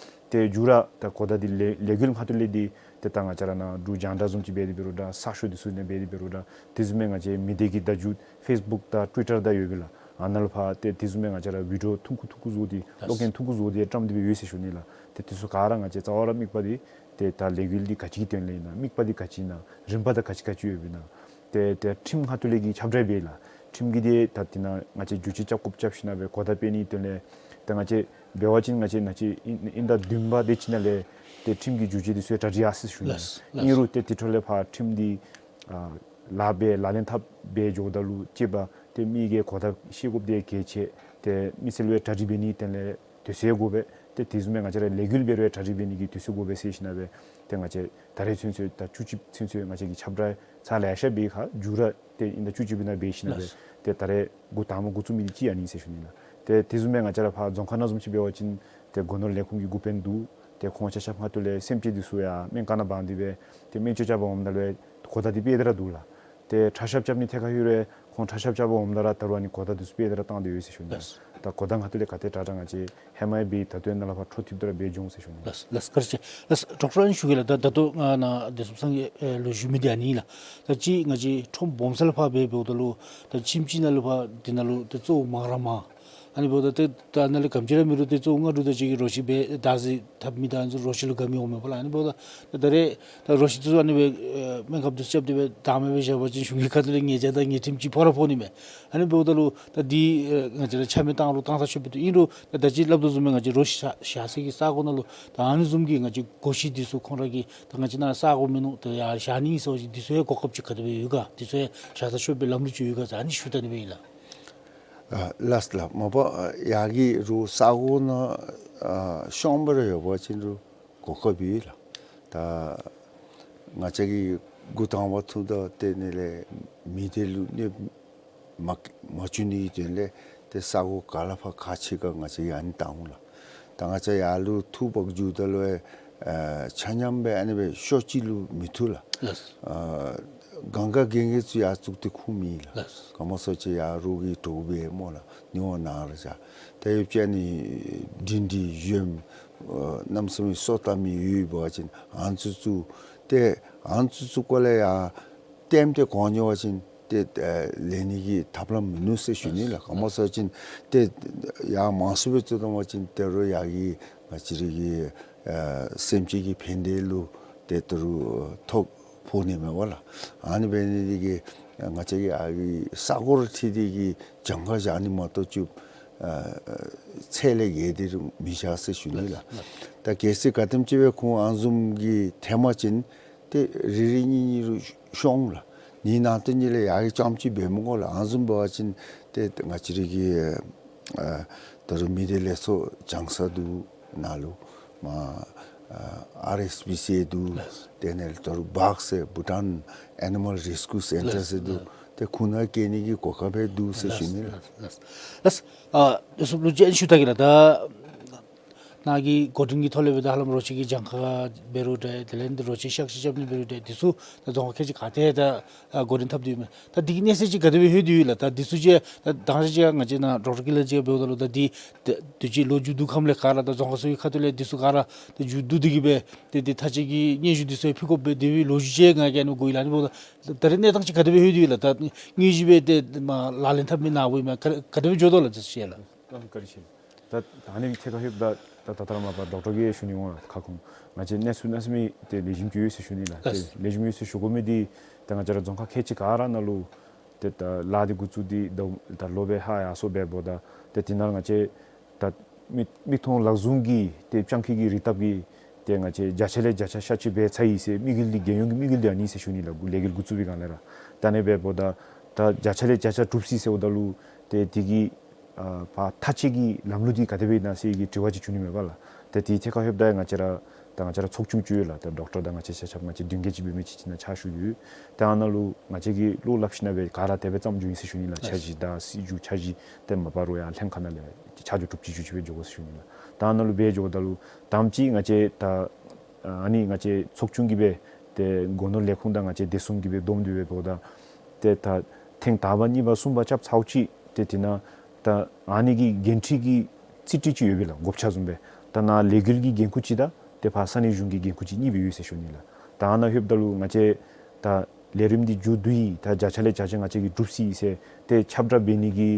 ཏེ་མཇུག་ར་ད་གོ་བརྡ་འདི་ལས་ལས་འགུལ་ཁ་ཐུག་ལས་འདི་ཏེ་ད་ང་བཅས་ར་ནཱ་འབྲུག་རྒྱང་བསྒྲགས་བཟུམ་ཅིག་འབད་དེ་འབད་རུང་འདྲ་གསར་ཤོག་འདི་ཚུ་ནང་འབད་དེ་འབད་རུང་འདྲ་དེ་བཟུམ་སྦེ་ང་བཅས་མི་སྡེ་གི་བརྡ་བརྒྱུད་ཕེསི་བུཀ་དང་ཊུ་ཝི་ཊར་དང་ཡོད་པས་ལགས། ཨ་ནཱ་ལུ་ཕར་ཏེ་དེ་བཟུམ་སྦེ་ང་བཅས་ར་བི་ཌི་ཡོ་ཐུང་ཀུ་ཐུང་ཀུ་བཟོ་སྟེ་ལགས། གློག་རྒྱན་ཐུང་ཀུ་བཟོ་སྟེ་བཀྲམ་སྟེ་སྦེ་ཡོད་ཟེར་ཞུ་ནི་ལགས། ཏེ་དེ་ཚུ་ག་ར་ང་བཅས་རྩ་བ་ར་དམིགས་པ་འདི་ཏེ་ད་ལས་འགུལ་འདི་ག་ཅི་གི་དོན་ལས་ཨིན་ན་དམིགས་པ་འདི་ག་ཅི་ཨིན་ན་རིམ་པ་དང་ག་ཅི་ག་ཅི་ཡོདཔ་ཨིན་ན། ཏེ་ཏེ་ཁྲིམས་ཁ་ཐུག་ལས་ཀྱི་ཁྱབ་བསྒྲགས་འབད་ལགས། ཁྲིམས་ཀྱི་འདི་ད་དེ་ནང་ང་བཅས་བསྒྱུར་བཅོས་རྐྱབ་དགོཔ་རྐྱབ་ཞིན་ན་སྦེ་གོ་བརྡ་སྤེལ་ནི་དོན་ལས་ཏེ་ང་བཅས་འབད་བ་ཅིན་ང་བཅས་ནཱ་ཅིག་ཨིན་ཨིན་ཟླ་བདུན་པ་དེ་ཅིག་ནང་ལས་ཏེ་ཁྲིམས་ཀྱི་བསྒྱུར་བཅོས་འདི་ཚུ་གྲ་སྒྲིག་ཡར་སོ་ཡི་ཟེར་ཞུ་ནི། ལགས། ཨིན་རུང་ཏེ་དེ་འཕྲོ་ལས་ཕར་ཁྲིམས་འདི་ཨ་ལཱ་འབད་ལག་ལེན་འཐབ་སྦེ་འགྱོཝ་ད་ལུ་གཅིག་པ་ཏེ་མི་གིས་གོ་བརྡ་ཤེས་དགོཔ་འདི་གལ་ཆེ། ཏེ་མི་སེར་ལུ་ཡང་གྲ་སྒྲིག་འབད་ནི་དོན་ལས་དུས་ཚོད་དགོ་པས། ཏེ་དེ་བཟུམ་སྦེ་ང་བཅས་ར་ལས་འགུལ་འབད་རུང་ཡང་གྲ་སྒྲིག་འབད་ནི་གི་དུས་ཚོད་དགོ་པས་ཟེར་ཞིན་ན་སྦེ་ཏེ་ང་བཅས་ད་རེས་ཚུན་ཚོད་ད་བཅུ་གཅིག་ཚུན་ཚོད་ང་བཅས་ཀྱིས་ཁྱབ་བསྒྲགས་ཚར་ལེ་ཤ་འབད་ཁར་མཇུག་ར་ཏེ་ཨིན་ཟླ་བཅུ་གཅིག་པའི་ནང་འབད་ཞིན་ན་སྦེ་ལགས། ཏེ་ད་རེས་འགོ་དང་པ་འགོ་བཙུགས་མི་འདི་གཅིག་ཨ་ནི་ཟེར་ཞུ་ནི་ལགས། ཏེ་དེ་བཟུམ་སྦེ་ང་བཅས་ར་ཕར་རྫོང་ཁག་ནང་བཟུམ་ཅིག་འབད་བ་ཅིན་ཏེ་སྒོ་ནོར་ལས་ཁུངས་ཀྱི་འགོ་དཔོན་འདུག། ཏེ་ཁོང་ཆ་ཁྱབ་ཁ་ཐུག་ལས་སེམས་ཅན་འདི་ཚུ་ཡང་སྨན་ཁང་ནང་འབག་སྟེ་སྦེ་ཏེ་སྨན་བཅོས་རྐྱབ་པར་འོངམ་ད་ལུ་ཡང་གོ་བརྡ་འདི་སྤེལ་ཏེ་ར་འདུག་ལགས། ཏེ་ཁྲག་ཤབ་རྐྱབ་ནི་ཐད་ཁར་ལྷོད་རུང་ཁོང་ཁྲག་ཤབ་རྐྱབ་པར་འོངམ་ད་ར་ད་རུང་ཨ་ནི་གོ་བརྡ་འདི་ཚུ་སྤེལ་ཏེ་ར་བཏང་སྟེ་ཡོད་ཟེར་ཞུ་ནི། ལགས། ད་གོ་བརྡ་ཁ་ཐུག་ལས་ག་དེ་དྲག་དྲག་ང་བཅས་ཧེ་མ་ཡང་འབད་ད་ལྟོ་ནཱ་ལས་ཕར་འཕྲོ་མཐུད་དེ་ར་འབད་འགྱོ་འོང་ཟེར་ཞུ་ནི། ལགས། ལགས། བཀའ་དྲིན་ཆེ། ལགས། ཌོག་ཊར་ཨ་ནི་ཞུ་གེ་ལགས། ད་ད་ལྟོ་ང་ནཱ་བདེ་སྲུངཔ་ཚང་གིས་ལོག་ཞུ་མི་འདི་ཨ་ནི་ལགས། ད་ཅི་ང་བཅས་ཁྲོམ་སྦོམ་ས་ལུ་ཕར་འབད་འབདཝ་ད་ལུ་ད་ཁྱིམ་གཅིག་ནང་ལུ་ཕར་འདི་ནང་ལུ་ད་གཙོ་བོ་མང་ར་མང་ ཨ་ནི་འབདཝ་ད་ཏེ་ད་ནཱ་ལས་ག་དེམ་ཅིག་ར་མི་རུང་ཏེ་གཙོ་བོ་ང་འབྲུག་དང་གཅིག་གི་རོ་ཁྱི་སྦེ་བདག་འཛིན་འཐབ་མི་དང་ཨ་ནི་ཚུ་རོ་ཁྱི་ལུ་དགའ་མི་འོང་མས་པ་ལགས། ཨ་ནི་འབདཝ་ད་ད་ད་རེས་ད་རོ་ཁྱི་འདི་ཚུ་ཨ་ནི་སྦེ་ཨེ་སྨན་ཁབ་འདི་ཚུ་རྐྱབ་སྟེ་སྦེ་བདག་མེད་སྦེ་བཞག་པ་ཅིན་གཞུང་གི་ཁ་ཐུག་ལས་ཉེས་བྱ་དང་ཉེས་ཁྲིམས་ཅིག་ཕོག་ར་ཕོག་ནི་མས། ཨ་ནི་འབདཝ་ད་ལུ་ད་འདི་ཨེ་ང་བཅས་ར་ཆ་མེད་བཏང་རུང་བཏང་ཐག་ཆོད་པས། ཏེ་ཨིན་རུང་ད་ད་ཅི་སླབ་དོ་བཟུམ་སྦེ་ང་བཅས་རོ་ཁྱི་བཞག་ས་གི་ས་གོ་ནང་ལུ་ད་ཨ་ནི་བཟུམ་གྱི་ང་བཅས་སྒོ་ཁྱི་འདི་ཚུ་ཁོང་ར་གི་ད་ང་བཅས་ནཱ་ས་གོ་མིན་ནུག། ད་ཡར་བཞག་ནི་ཨིན་ཟེར་བ་ཅིན་འདི་ཚུ་ཡང་གོ་སྐབས་ཅིག་ག་དེ་སྦེ་ཡོད་ག། འདི་ཚུ་ཡང་བཞག་ཐག་ཆོད་པའི་ལམ་ལུགས་ཅིག་ཡོད་ག་ཟེར་ཨ་ནི་ཞུ་ད་ནི་སྦེ་ཨིན་ལགས། ཨ་ལགས་ལགས། མ་པ་ཨ་ཡར་གྱི་རོ་ས་གོ་ནང་ཨ་ཤོང་སྦེ་ར་ཡོད་པ་ཅིན་རོ་གོ་སྐབས་ཡོད་ལགས། ད་ང་བཅས་ཀྱིས་འགོ་དང་པ་ཐུགཔ་ད་ཏེ་ཨ་ནི་ལས་མི་སྡེ་ལུ་གནོདཔ་མ་མ་བྱུང་ནི་གི་དོན་ལས་ཏེ་ས་གོ་ག་ལས་ཕར་ག་ཅི་ག་ང་བཅས་ཀྱིས་ཨ་ནི་བཏང་འོང་ལགས། ད་ང་བཅས་ཡར་ལུ་འཐུ་འབག་འགྱོཝ་ད་ལུ་ཨེ་ཆ་མཉམ་སྦེ་ཨ་ནི་སྦེ་ཤོག་གཅིག་ལུ་མི་འཐུ་ལགས། ལགས། ཨ་གང་ག་གན་གི་ཚུ་ཡར་བཙུགས་ཏེ་ཁུངས་མེད་ལགས། ལགས། ག་མོ་ཟེར་བ་ཅིན་ཡར་རོ་གི་དྲོ་པ་སྦེ་སྨོ་ལགས། ནི་བ་ནང་ར་བཞག། ད་ཡོད་ཅིན་ཨ་ནི་འབྲིང་འབྲིང་གཞོནམ་ཨ་གནམ་མེད་ས་མེད་སོ་བཏབ་མི་ཡོད་པ་ཅིན་ཨ་ནི་ཚུ་བཙུགས། ཏེ་ཨ་ནི་ཚུ་བཙུགས་སྐོར་ལས་ཡར་ལྟདམོ་འདི་གོ་མྱོང་བ་ཅིན་ཏེ་ཨེ་ལེན་ནི་གི་ཐབས་ལམ་མིན་ནུག་ཟེར་ཞུ་ནི་ལགས། ག་མོ་ཟེར་བ་ཅིན་ཏེ་ཡར་མང་སུ་སྦེ་བཙུགས་བཏང་བ་ཅིན་ཏེ་རོ་ཡར་གྱི་ང་བཅས་ར་གི་ཨེ་སེམས་ཅན་གྱི་ཕན་བདེ་ལུ་ཏེ་ད་རུང་ཐོ་ཕོག་ནི་མས་པ་ལགས། ཨ་ནི་འབད་ནི་འདི་གིས་ང་བཅས་ཀྱིས་ཨ་གི་ས་གོ་ར་འཁྲིལ་ཏེ་གི་གྱངས་ཁ་བཞག་ནི་མ་གཏོགས་ཅིག་ཨ་ཚད་ལས་བརྒལ་ཏེ་ར་མི་བཞག་ཟེར་ཞུ་ནི་ལགས། ད་གལ་སྲིད་ག་དེམ་ཅིག་སྦེ་ཁོང་ཨ་ནི་བཟུམ་གྱི་ཐོན་པ་ཅིན་ཏེ་རེ་རེ་གཉིས་གཉིས་རུང་ཤོང་ལགས། ནི་ནང་དོན་གཉིས་ལས་ཡར་གྱི་རྐྱངམ་ཅིག་འབད་མི་དགོ་ལགས། ཨ་ནི་བཟུམ་འབད་བ་ཅིན་ཏེ་ང་བཅས་ར་གི་ཨ་ད་རུང་མི་སྡེ་ལས་ཚོགས་བྱང་ས་འདུག། ནཱ་ལུ་མ་ཨ་ཨར་ཨེསི་པི་སི་འདུག། ལགས། དེ་ནས་ད་རུང་བཱག་ཟེར་བྷུ་ཊཱན་ཨེ་ནི་མཱལ་རེས་ཀིའུ་སེན་ཊར་ཟེར་འདུག། ལགས། ཏེ་ཁོང་ནང་བསྐྱལ་ནི་གི་གོ་སྐབས་འདུག་ཟེར་ཞུ་ནི་ལགས། ལགས། ལགས། ལགས། ཨ་དེ་ཚུ་ལུ་ཅིག་ཞུ་ད་གེ་ལགས། ད་ནཱ་གི་འགོ་འདྲེན་གྱི་ཐོག་ལས་འབད་ད་ཧ་ལམ་རོ་ཁྱི་གི་གྱངས་ཁ་འབད་རུང་འདྲ་དེ་ལས་འདི་རོ་ཁྱི་གཤག་བཅོས་རྐྱབ་ནི་འབད་རུང་འདྲ་འདི་ཚུ་ད་རྫོང་ཁག་ཁལ་གཅིག་ག་ཏེ་ད་ཨ་འགོ་འདྲེན་འཐབ་སྟེ་ཡོད་མས། ད་འདི་གི་གནས་ཚད་ཅིག་ག་དེ་སྦེ་ལྷོད་དེ་ཡོད་ལགས། ད་འདི་ཚུ་ཅིག་ད་དང་ཅིག་ང་བཅས་ནཱ་ཌོག་ཊར་ཀི་ལ་ཅིག་འབདཝ་ད་ལུ་ད་འདི་ད་དུས་ཅི་ལོ་མཇུག་བསྡུ་ཁམས་ལས་ག་ར་ད་རྫོང་ཁག་ཚུ་གི་ཁ་ཐུག་ལས་འདི་ཚུ་ག་ར་ད་མཇུག་བསྡུ་སྟེ་གི་སྦེ་ཏེ་འདི་ཐག་བཅད་ཀྱི་སྙན་ཞུ་འདི་ཚུ་ཕུལ་དགོཔ་སྦེ་དེ་སྦེ་ལོ་རྒྱུས་ཅིག་ང་གིས་ཨ་ནི་གོ་ཡི་ལགས། ཨ་ནི་འབདཝ་ད་ད་རེས་གནས་སྟངས་ཅིག་ག་དེ་སྦེ་ལྷོད་དེ་ཡོད་ལགས། ད་དངོས་གཞི་སྦེ་ཏེ་མ་ལག་ལེན་འཐབ་མི་ནཱ་འབདཝ་མས། ག་ག་དེ་སྦེ་འགྱོ་དོ་ལགས། ཏེ་ཤེས་ལགས། ད་བཀའ་དྲིན་ཆེ། ད་ད་ཨ་ནི་ཐད་ཁར་ལྷོདཔ་ད་ད་ད་ལྟོ་ར་མ་པ་ཌོག་ཊར་གྱིས་ཞུ་ནི་འོང་ལགས། ཁ་སྐོང་ང་བཅས་གནས་ཚུལ་གནམ་མེད་ས་མེད་ཏེ་ལེགས་ཤོམ་ཅིག་ཡོད་ཟེར་ཞུ་ནི་ལགས། ཏེ་ལགས། ལེགས་ཤོམ་ཡོད་ཟེར་ཞུ་དགོ་མི་འདི་ཏེ་ང་བཅས་ར་རྫོང་ཁག་ཁལ་གཅིག་ག་ར་ནང་ལུ་ཏེ་ད་ལཱ་འདི་འགོ་བཙུགས་ཏེ་ད་ད་ལོ་སྦེ་ཧ་ཡར་སོང་སྦེ་འབདཝ་ད་ཏེ་དེ་ནང་ང་བཅས་ད་མིག་མིག་མཐོང་ལག་བཟུང་གི་ཏེ་སྤྱང་ཀི་གི་རིགས་སྟོབས་ཀྱིས་ཏེ་ང་བཅས་བརྒྱ་ཆ་ལས་བརྒྱ་ཆ་ཤ་ཅིག་འབད་ཚར་ཡི་ཟེར་དམིགས་ཡུལ་འདི་རྒྱལ་ཡོངས་ཀྱི་དམིགས་ཡུལ་འདི་ཨ་ནི་ཟེར་ཞུ་ནི་ལགས། ལས་འགུལ་འགོ་བཙུགས་པའི་སྒང་ལས་ར། ད་ཨ་ནི་སྦེ་འབདཝ་ད་ད་བརྒྱ་ཆ་ལས་བརྒྱ་ཆ་གྲུབ་སོ་ཡི་ཟེརཝ་ད་ལུ་ཏེ་དེ་གི་ཨ་ཕར་མཐའ་དཔྱད་ཀྱི་ལམ་ལུགས་འདི་ག་དེ་སྦེ་ཨིན་ན་ཟེར་གྱི་དྲི་བ་ཅིག་འབྱུང་ནི་མས་པ་ལགས། ཏེ་དེ་ཐད་ཁར་ལྷོདཔ་ད་ང་བཅས་ར་ད་ང་བཅས་ར་ཚོགས་ཆུང་ཅིག་ཡོད་ལགས། ད་ཌོག་ཊར་དང་ང་བཅས་ཆ་ཁྱབ་ང་བཅས་བདུན་བརྒྱད་ཅིག་འབད་མི་ཅིག་ཅིག་ནང་ཕྱག་ཞུ་ཡོད། ད་ཨ་ནཱ་ལུ་ང་བཅས་ཀྱིས་བློ་སླབ་ཞིནམ་སྦེ་ག་ར་དེ་སྦེ་བརྩམས་འགྱོ་ཡི་ཟེར་ཞུ་ནི་ལགས། འཆར་གཞི་དང་སྲིད་བྱུས་འཆར་གཞི་ཏེ་མ་པ་རོགས་ཡར་ལྷན་ཁག་ནང་ལས་ཆ་འཇོག་གྲུབ་ཅི་འཇུག་ཅི་སྦེ་འགྱོ་དགོ་ཟེར་ཞུ་ནི་ལགས། ད་ཨ་ནཱ་ལུ་སྦེ་འགྱོཝ་ད་ལུ་དང་པ་ཅིག་ང་བཅས་ད་ཨ་ནི་ང་བཅས་ཚོགས་ཆུང་གིས་སྦེ་ཏེ་སྒོ་ནོར་ལས་ཁུངས་དང་ང་བཅས་བདེ་སྲུང་གིས་སྦེ་བསྡོམས་ཏེ་སྦེ་འབདཝ་ད་ཏེ་ད་ཐེངས་དང་པ་གཉིས་པ་གསུམ་པ་རྐྱབ་ཚརཝ་ཅིག་ཏེ་དེ་ནང་ད་ཨ་ནི་གི་འགན་འཁྲི་གི་རྩིས་སྤྲོད་ཅིག་ཡོད་པས་ལགས། བགོ་བཤའ་བཟུམ་སྦེ། ད་ནཱ་ལས་འགུལ་གྱི་འགན་ཁུར་གཅིག་དང་ཏེ་ཕར་ས་གནས་གཞུང་གི་འགན་ཁུར་གཅིག་གཉིས་སྦེ་ཡོད་ཟེར་ཞུ་ནི་ལགས། ད་ཨ་ནཱ་ལྷོདཔ་ད་ལུ་ང་བཅས་ད་ལས་རིམ་འདི་མཇུག་བསྡུ་ཡི། ད་བརྒྱ་ཆ་ལས་བརྒྱ་ཆ་ང་བཅས་ཀྱིས་གྲུབ་སོ་ཡི་ཟེར་ཏེ་ཁྱབ་བསྒྲགས་འབད་ནི་གི་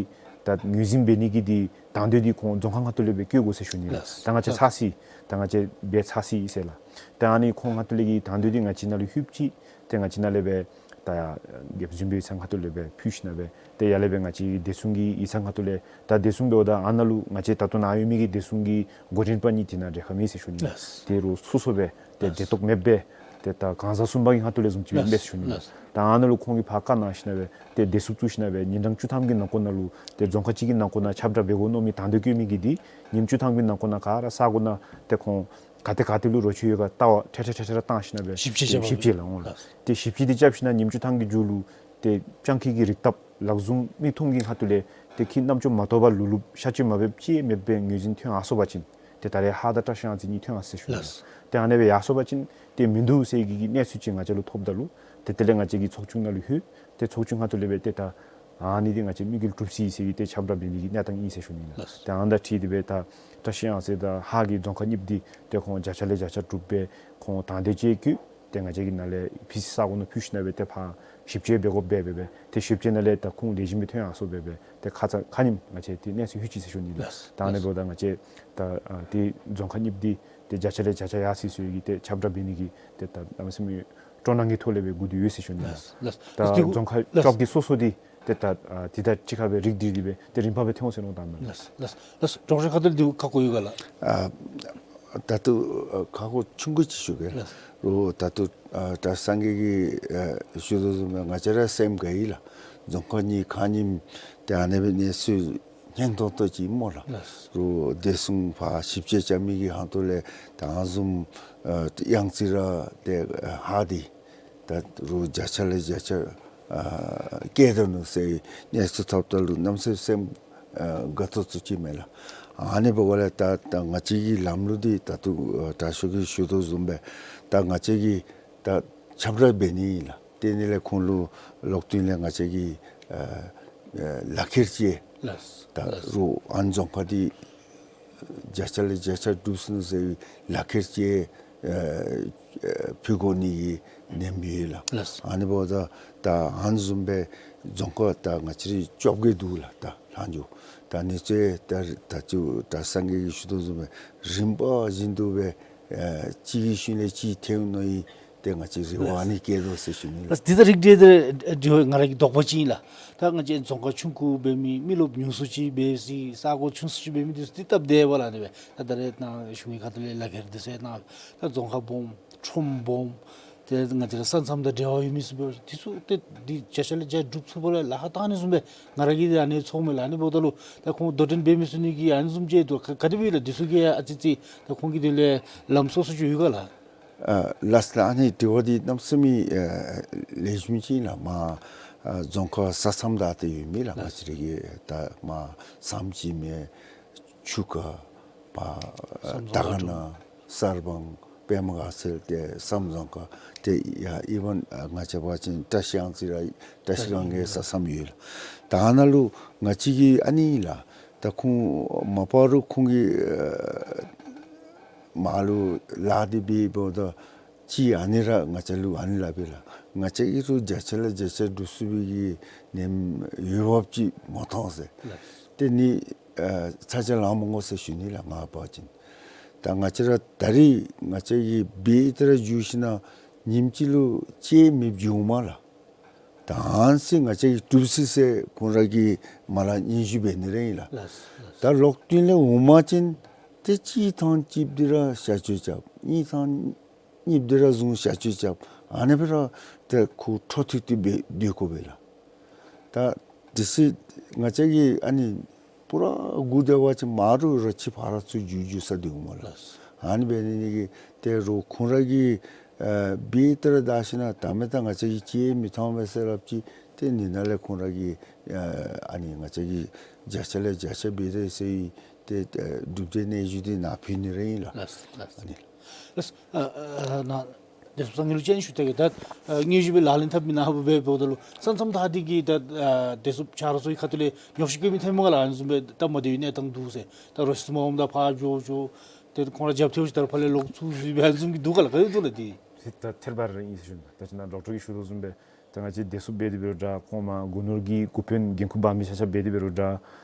ད་ངོས་འཛིན་འབད་ནི་གི་འདི་དང་འདོད་འདི་ཁོང་རྫོང་ཁག་ཁ་ཐུག་ལས་སྦེ་བཀོད་དགོ་ཟེར་ཞུ་ནི་ལགས། ལགས། ད་ང་བཅས་ཚར་སོ་ཡི། ད་ང་བཅས་འབད་ཚར་སོ་ཡི་ཟེར་ལགས། ད་ཨ་ནི་ཁོང་ཁ་ཐུག་ལས་ཀྱི་དང་འདོད་འདི་ང་བཅས་ནང་ལུ་ལྷོདཔ་ཅིག་ཏེ་ང་བཅས་ནང་ལས་སྦེ་ད་ཡར་རྒྱབ་ཟུར་པའི་ཡིག་ཚང་ཁ་ཐུག་ལས་སྦེ་ཕུལ་ཞིནམ་སྦེ་ཏེ་ཡར་ལས་སྦེ་ང་བཅས་བདེ་སྲུང་གི་ཡིག་ཚང་ཁ་ཐུག་ལས་ད་བདེ་སྲུང་འབདཝ་ད་ཨ་ནཱ་ལུ་ང་བཅས་ད་ལྟོ་ནཱ་ཡོད་མི་གི་བདེ་སྲུང་གི་འགོ་འདྲེན་པ་གཉིས་དེ་ནང་གྲལ་ཁར་མེད་ཟེར་ཞུ་ནི། ལགས། དེ་རུང་སོ་སོ་སྦེ་ཏེ་ལགས། བདེ་ཏོག་མེདཔ་སྦེ་ཏེ་ད་གང་ཟག་གསུམ་པ་གི་ཁ་ཐུག་ལས་བཟུམ་ཅིག་སྦེ་ལགས། མེད་ཟེར་ཞུ་ནི། ལགས། ད་ཨ་ནཱ་ལུ་ཁོང་གིས་ཕར་བཀའ་གནང་ཞིནམ་སྦེ་ཏེ་བདེ་སྲུང་བཙུགས་ཞིནམ་སྦེ་ཉིན་གྲངས་བཅུ་ཐམ་གྱི་ནང་འཁོད་ནང་ལུ་ཏེ་རྫོང་ཁག་གཅིག་གི་ནང་འཁོད་ནང་ཁྱབ་བསྒྲགས་འབད་དགོ་མནོ་མི་དང་འདོད་བསྐྱེད་མི་གི་འདི་ཉིནམ་བཅུ་ཐམ་གྱི་ནང་འཁོད་ནང་ག་ར་ས་གོ་ནང་ཏེ་ཁོང་ག་ཏེ་ག་ཏེ་ལུ་རོ་ཁྱི་ཡོད་ག་ལྟ་བ་འཕྲལ་འཕྲལ་འཕྲལ་འཕྲལ་བཏང་ཞིནམ་སྦེ་ཞིབ་དཔྱད་རྐྱབ་པ། ཞིབ་དཔྱད་ལགས་འོང་ལགས། ལགས། ཏེ་ཞིབ་དཔྱད་འདི་རྐྱབ་ཞིནམ་ཉིནམ་བཅུ་ཐམ་གྱི་མཇུག་ལུ་ཏེ་སྤྱང་ཀི་གི་རིགས་སྟོབས་ལག་ཟུང་མིག་མཐོང་གི་ཁ་ཐུག་ལས་ཏེ་ཁྱི་རྣམ་ཅོ་མ་ཐོབ་པར་ལུ་ལུ་ཤ་བཅོས་མ་འབད་ཅིག་མེདཔ་སྦེ་ངོས་འཛིན་ཐོན་ཡར་སོང་པ་ཅིན་ཏེ་ད་རེས་ཧཱ་དང་བཀྲ་ཤིས་གཡང་རྩེ་གཉིས་ཐོན་ཡར་སོང་ཟེར་ཞུ་ནི། ལགས། ཏེ་ཨ་ནེ་སྦེ་ཡར་སོང་པ་ཅིན་ཏེ་མིན་འདུག་ཟེར་གྱི་གི་གནས་ཚུལ་ཅིག་ང་བཅས་ལུ་ཐོབ་ད་ལུ་ཏེ་དེ་ལས་ང་བཅས་ཀྱིས་ཚོགས་ཆུང་ནང་ལུ་ལྷོད། ཏེ་ཚོགས་ཆུང་ཁ་ཐུག་ལས་སྦེ་ཏེ་ད་ཨ་ནི་འདི་ང་བཅས་དམིགས་ཡུལ་གྲུབ་སོ་ཡི་ཟེར་གྱི་ཏེ་ཁྱབ་བསྒྲགས་འབད་ནི་གི་གནས་སྟངས་ཨིན་ཟེར་ཞུ་ནི་ལགས། ལགས། ཏེ་ཨ་ནི་དང་འཁྲིལ་ཏེ་སྦེ་ད་བཀྲ་ཤིས་གཡང་རྩེ་དང་ཧཱ་གི་རྫོང་ཁག་གཉིས་པོ་འདི་ཏེ་ཁོང་བརྒྱ་ཆ་ལས་བརྒྱ་ཆ་གྲུབ་སྦེ་ཁོང་དང་འདོད་ཅིག་བསྐྱེད། ཏེ་ང་བཅས་ཀྱིས་ནཱ་ལས་ཕི་སི་ས་གོ་ནང་ཕུལ་ཞིནམ་སྦེ་ཏེ་ཕར་ཞིབ་དཔྱད་འབད་དགོཔ་སྦེ་སྦེ་སྦེ་ཏེ་ཞིབ་དཔྱད་ནང་ལས་ད་ཁུངས་ལེགས་ཤོམ་སྦེ་ཐོན་ཡར་སོངམ་སྦེ་སྦེ་ཏེ་ཁ་ཙ་ཁ་ཉིནམ་ང་བཅས་ཏེ་གནས་ཚུལ་ལྷོད་ཅི་ཟེར་ཞུ་ནི་ལགས། ལགས། ད་ཨ་ནི་འབདཝ་ད་ང་བཅས་ད་ཨ་ཏེ་རྫོང་ཁག་གཉིས་པོ་འདི་ཏེ་བརྒྱ་ཆ་ལས་བརྒྱ་ཆ་ཡར་སོ་སོ་གི་ཏེ་ཁྱབ་བསྒྲགས་འབད་ནི་གི་ཏེ་ད་གནམ་མེད་ས་མེད་སྤྲོ་སྣང་གི་ཐོག་ལས་སྦེ་སྒུག་སྟེ་ཡོད་ཟེར་ཞུ་ནི་ལགས། ལགས། ལགས། ད་ལགས། ཏེ་རྫོང་ཁག་ལགས། བཅོ་བརྒྱད་སོ་སོ་འདི་ཏེ་ད་ཨ་འདི་དང་གཅིག་ཁར་སྦེ་རིགས་སྒྲིལ་ཏེ་སྦེ་ཏེ་རིམ་པ་སྦེ་ཐོན་འོང་ཟེར་མནོཝ་ད་མས། ལགས། ལགས། ལགས། དྲུང་འཚོ་ཁ་ཐུག་ལས་འདི་ཁག་ཁུར་ཡོད་ག་ལགས། ཨ་ད་ལྟོ་ཨ་ཁག་ཁུར་ཆུང་ཀུ་ཅིག་ཞུ་གེ། ལགས། རོགས་ད་ལྟོ་ཨ་བཀྲིས་སངས་རྒྱས་ཀྱིས་ཨ་ཞུ་དོ་བཟུམ་སྦེ་ང་བཅས་ར་སེམས་དགའ་ཡི་ལགས། རྫོང་ཁག་གཉིས་ཁ་ཉིནམ་ཏེ་ཨ་ནེ་སྦེ་གནས་ཚུལ་སྙན་ཏོང་ཏོ་ཅིག་སྨོ་ལགས། ལགས། རོགས་བདེ་སྲུང་ཕར་ཞིབ་དཔྱད་རྐྱབ་མི་གི་ཧོངས་ཏོ་ལས་ད་ཨ་ནི་བཟུམ་ཨ་གཡང་རྩེ་ར་ཏེ་ཨ་ཧ་དེ་ད་རོགས་བརྒྱ་ཆ་ལས་བརྒྱ་ཆ་ཨ་བསྐྱེད་དོ་ནུག་ཟེར་གནས་ཚུལ་ཐོབ་ད་ལུ་གནམ་མེད་ས་མེད་སེམས་ཨ་དགའ་ཏོག་ཏོ་ཅིག་མས་ལགས། ཨ་ནི་འབདཝ་ལས་ད་ད་ང་བཅས་ཀྱི་ལམ་ལུགས་འདི་ད་ལྟོ་ཨ་དྲག་ཤོས་ཀྱིས་ཞུ་དོ་བཟུམ་སྦེ་ད་ང་བཅས་ཀྱིས་ད་ཁྱབ་བསྒྲགས་འབད་ནི་ཨིན་ལགས། དེ་ནི་ལས་ཁོང་ལུ་ལོག་སྟེ་ལས་ང་བཅས་ཀྱིས་ཨ་ཨ་ལག་ཁྱེར་ཅིག་ལགས། ད་ལགས། རོགས་ཨ་ནི་རྫོང་ཁག་འདི་བརྒྱ་ཆ་ལས་བརྒྱ་ཆ་གྲུབ་སོང་ཟེར་བའི་ལག་ཁྱེར་ཅིག་ཨ་ཨ་ཕུལ་དགོ་ནི་གི་ནེམ་ཡོད་ལགས། ལགས། ཨ་ནི་འབདཝ་ད་ད་ཨ་ནི་བཟུམ་སྦེ་རྫོང་ཁག་ད་ང་བཅས་ར་བཅོ་བརྒྱད་འདུག་ལགས། ད་ལྷག་འགྱོ་ད་ཨ་ནི་ཚུ་ད་ད་ཅི་བཀྲིས་སངས་རྒྱས་ཀྱིས་ཞུ་དོ་བཟུམ་སྦེ་རིམ་པ་བཞིན་དུ་སྦེ་ཨ་གཅིག་གི་ཤུལ་ལས་གཅིག་ཐོན་ནི་ཨིན། ཏེ་ང་བཅས་རེ་བ་ཨ་ནི་བསྐྱེད་དོ་ཟེར་ཞུ་ནི་ལགས། ལགས། འདི་ད་རིགས་འགྲེ་འདི་འདི་ང་ར་གི་དོགས་པ་ཅིག་ཨིན་ལགས། ད་ང་བཅས་རྫོང་ཁག་ཆུང་ཀུ་འབད་མི་མི་རློབས་ཉུང་སུ་ཅིག་འབད་ས་ས་གོ་ཆུང་སུ་ཅིག་འབད་མི་འདི་ཚུ་ཏེ་སྟབས་བདེ་བ་ལགས། དེ་སྦེ་ད་ད་རེས་ནཱ་གཞུང་གི་ཁ་ཐུག་ལས་ལག་ཁྱེར་འདི་ཚུ་ནཱ་ད་རྫོང་ཁག་སྦོམ་ཁྲོམ་སྦོམ་ཏེ་ང་བཅས་ར་ས་མཚམས་དང་འབྲེལ་བ་ཡོད་མི་ཚུ་འབད་འདི་ཚུ་ཏེ་འདི་བརྒྱ་ཆ་ལས་བརྒྱ་སྒྲུབ་ཚུགས་པ་ལས་ལཱ་ཁག་བཏང་ནི་བཟུམ་སྦེ་ང་ར་གིས་ཨ་ནི་ཚོརཝ་མས་ལགས། ཨ་ནི་འབདཝ་ད་ལུ་ད་ཁོང་དོ་འགྲན་འབད་མི་ཚུ་ནི་གི་ཨ་ནི་བཟུམ་ཅིག་འདུག་ག་ག་དེ་སྦེ་ཡོད་ལགས། འདི་ཚུ་གི་ཨ་ཙི་ཙི་ད་ཁོང་གི་དོན་ལས་ལམ་སོ་སོ་ཅིག་ཡོད་ག་ལགས། ཨ་ལགས་ལགས། ཨ་ནི་དྲི་བ་འདི་གནམ་མེད་ས་མེད་ཨ་ལེགས་ཤོམ་ཅིག་ཨིན་ལགས། མར་ཨ་རྫོང་ཁག་ས་མཚམས་དང་ཏེ་ཡོད་མི་ལགས། ང་བཅས་ར་གི་ད་མར་བསམ་སྦྱིས་མས། ཆུ་ཁ་བ་བསམ་རྫོང་དར་དཀར་ཁ་ན་གསར་སྤང་པདྨ་དགའ་ཚལ་ཏེ་བསམ་རྫོང་ཁག་ཏེ་ཡ་ཨི་ཝན་ཨ་ང་བཅས་འབད་བ་ཅིན་བཀྲིས་གཡང་རྩེ་ར་བཀྲིས་སྒང་གི་ས་མཚམས་ཡོད་ལགས། ད་ཨ་ནཱ་ལུ་ང་བཅས་ཀྱིས་ཨ་ནི་ལགས། ད་ཁོང་མ་པ་རུ་ཁོང་གིས་ཨ་མར་ལུ་ལཱ་འདི་འབད་འབདཝ་ད་ཅིག་ཨ་ནི་ར་ང་བཅས་ལུ་ཨ་ནི་སླབ་པས་ལགས། ང་བཅས་ཀྱིས་རུང་བརྒྱ་ཆ་ལས་བརྒྱ་ཆ་སྒྲུབ་ཚུགས་པའི་གི་ནེམ་འོས་འབབ་ཅིག་མ་མཐོང་ཟེར། ལགས། དེ་ནི་ཨ་ཚ་གྱང་ལང་མི་དགོ་ཟེར་ཞུ་ནི་ལགས། ང་འབད་བ་ཅིན་ད་ང་བཅས་ར་ད་རིས་ང་བཅས་ཀྱིས་འབད་དེ་ར་འགྱོ་ཞིན་ན་ཉིནམ་གཅིག་ལུ་ཅིག་མེདཔ་འགྱོཝ་མས་ལགས། ད་ཨ་ནི་ཚུ་ང་བཅས་ཀྱིས་གྲུབ་ཅི་ཟེར་ཁོང་ར་གིས་མ་ལགས་སྙན་ཞུ་འབད་ནི་ར་ཨིན་ལགས། ལགས། ལགས། ད་ལོག་སྟེ་ལས་འོང་པ་ཅིན་ཏེ་གཅིག་ཐང་གཅིག་འདི་ར་བཤལ་སྤྱོད་རྐྱབ། གཉིས་ཐང་གཉིས་འདི་ར་བཟུང་བཤལ་སྤྱོད་རྐྱབ། ཨ་ནི་སྦེ་ར་ཏེ་ཁོ་འཕྲོ་མཐུད་དེ་སྦེ་སྡོད་དགོ་པས་ལགས། ད་དེ་ཚེ་ང་བཅས་ཀྱིས་ཨ་ནི་པུ་ར་སྒུག་སྡོད་པ་ཅིན་མ་རུ་ར་ཅིག་ཕར་ཚུར་འགྱོ་འགྱོ་ས་སྡོདཔ་མས་ལགས། ཨ་ནི་འབད་ནི་འདི་གིས་ཏེ་རོགས་ཁོང་ར་གིས་ཨ་འབད་དེ་ར་བདའ་ཞིན་ན་ད་མེན་ད་ང་བཅས་ཀྱིས་ཅིག་མི་མཐོང་པས་ཟེར་སླབ་ཅི། ཏེ་ཨ་ནི་ནང་ལས་ཁོང་ར་གིས་ཨ་ཨ་ནི་ང་བཅས་ཀྱིས་བརྒྱ་ཆ་ལས་བརྒྱ་ཆ་འབད་དེ་ཟེར་ཏེ་ཨ་གྲུབ་འབྲས་སྙན་ཞུ་འདི་ནཱ་ཕུལ་ནི་ར་ཨིན་ལགས། ལགས། ལགས། ཨ་ནི་ལགས། ལགས། ཨ་ཨ་ནཱ་བདེ་སྲུངཔ་ཚང་གི་ལུ་ཅིག་ཞུ་ད་གེ། ད་ཨ་སྙན་ཞུ་སྦེ་ལག་ལེན་འཐབ་མི་ནང་འབད་འབདཝ་ད་ལུ་ས་མཚམས་ད་འདི་གི་ད་ཨ་བདེ་སྲུངཔ་ཆ་རོགས་ཚུ་གི་ཁ་ཐུག་ལས་ཉོགས་བཤད་བཀོད་མི་ཐོནམ་མས་ག་ལགས། ཨ་ནི་བཟུམ་སྦེ་སྟབས་མ་བདེ་བའི་གནས་སྟངས་འདུག་ཟེར། ད་རོ་ཁྱི་ཚུ་མར་འོངམ་ད་ཕར་འགྱོ་འགྱོ། ཏེ་ཁོང་ར་རྒྱབ་ཐེབས་ཞིནམ་ད་ཕར་ལས་ལོག་ཚུར་འཛུལ་སྦེ་ཨ་ནི་བཟུམ་གྱི་འདུག་ག་ལགས། ག་དེ་འདུག་ལགས། འདི་ཏེ་ད་ཐེར་འབའ་ར་ཨིན་ཟེར་ཞུ་ནི། ད་ཅི་ནཱ་ཌོག་ཊར་གྱིས་ཞུ་དོ་བཟུམ་སྦེ་ད་ང་བཅས་བདེ་སྲུངཔ་འབད་དེ་འབད་རུང་འདྲ། ཁོང་མར་སྒོ་ནོར་གྱི་འགོ་དཔོན་འགན་ཁུར་འབག་མི་ཆ་ཁྱབ་འབད་དེ་འབད་རུང་འདྲ།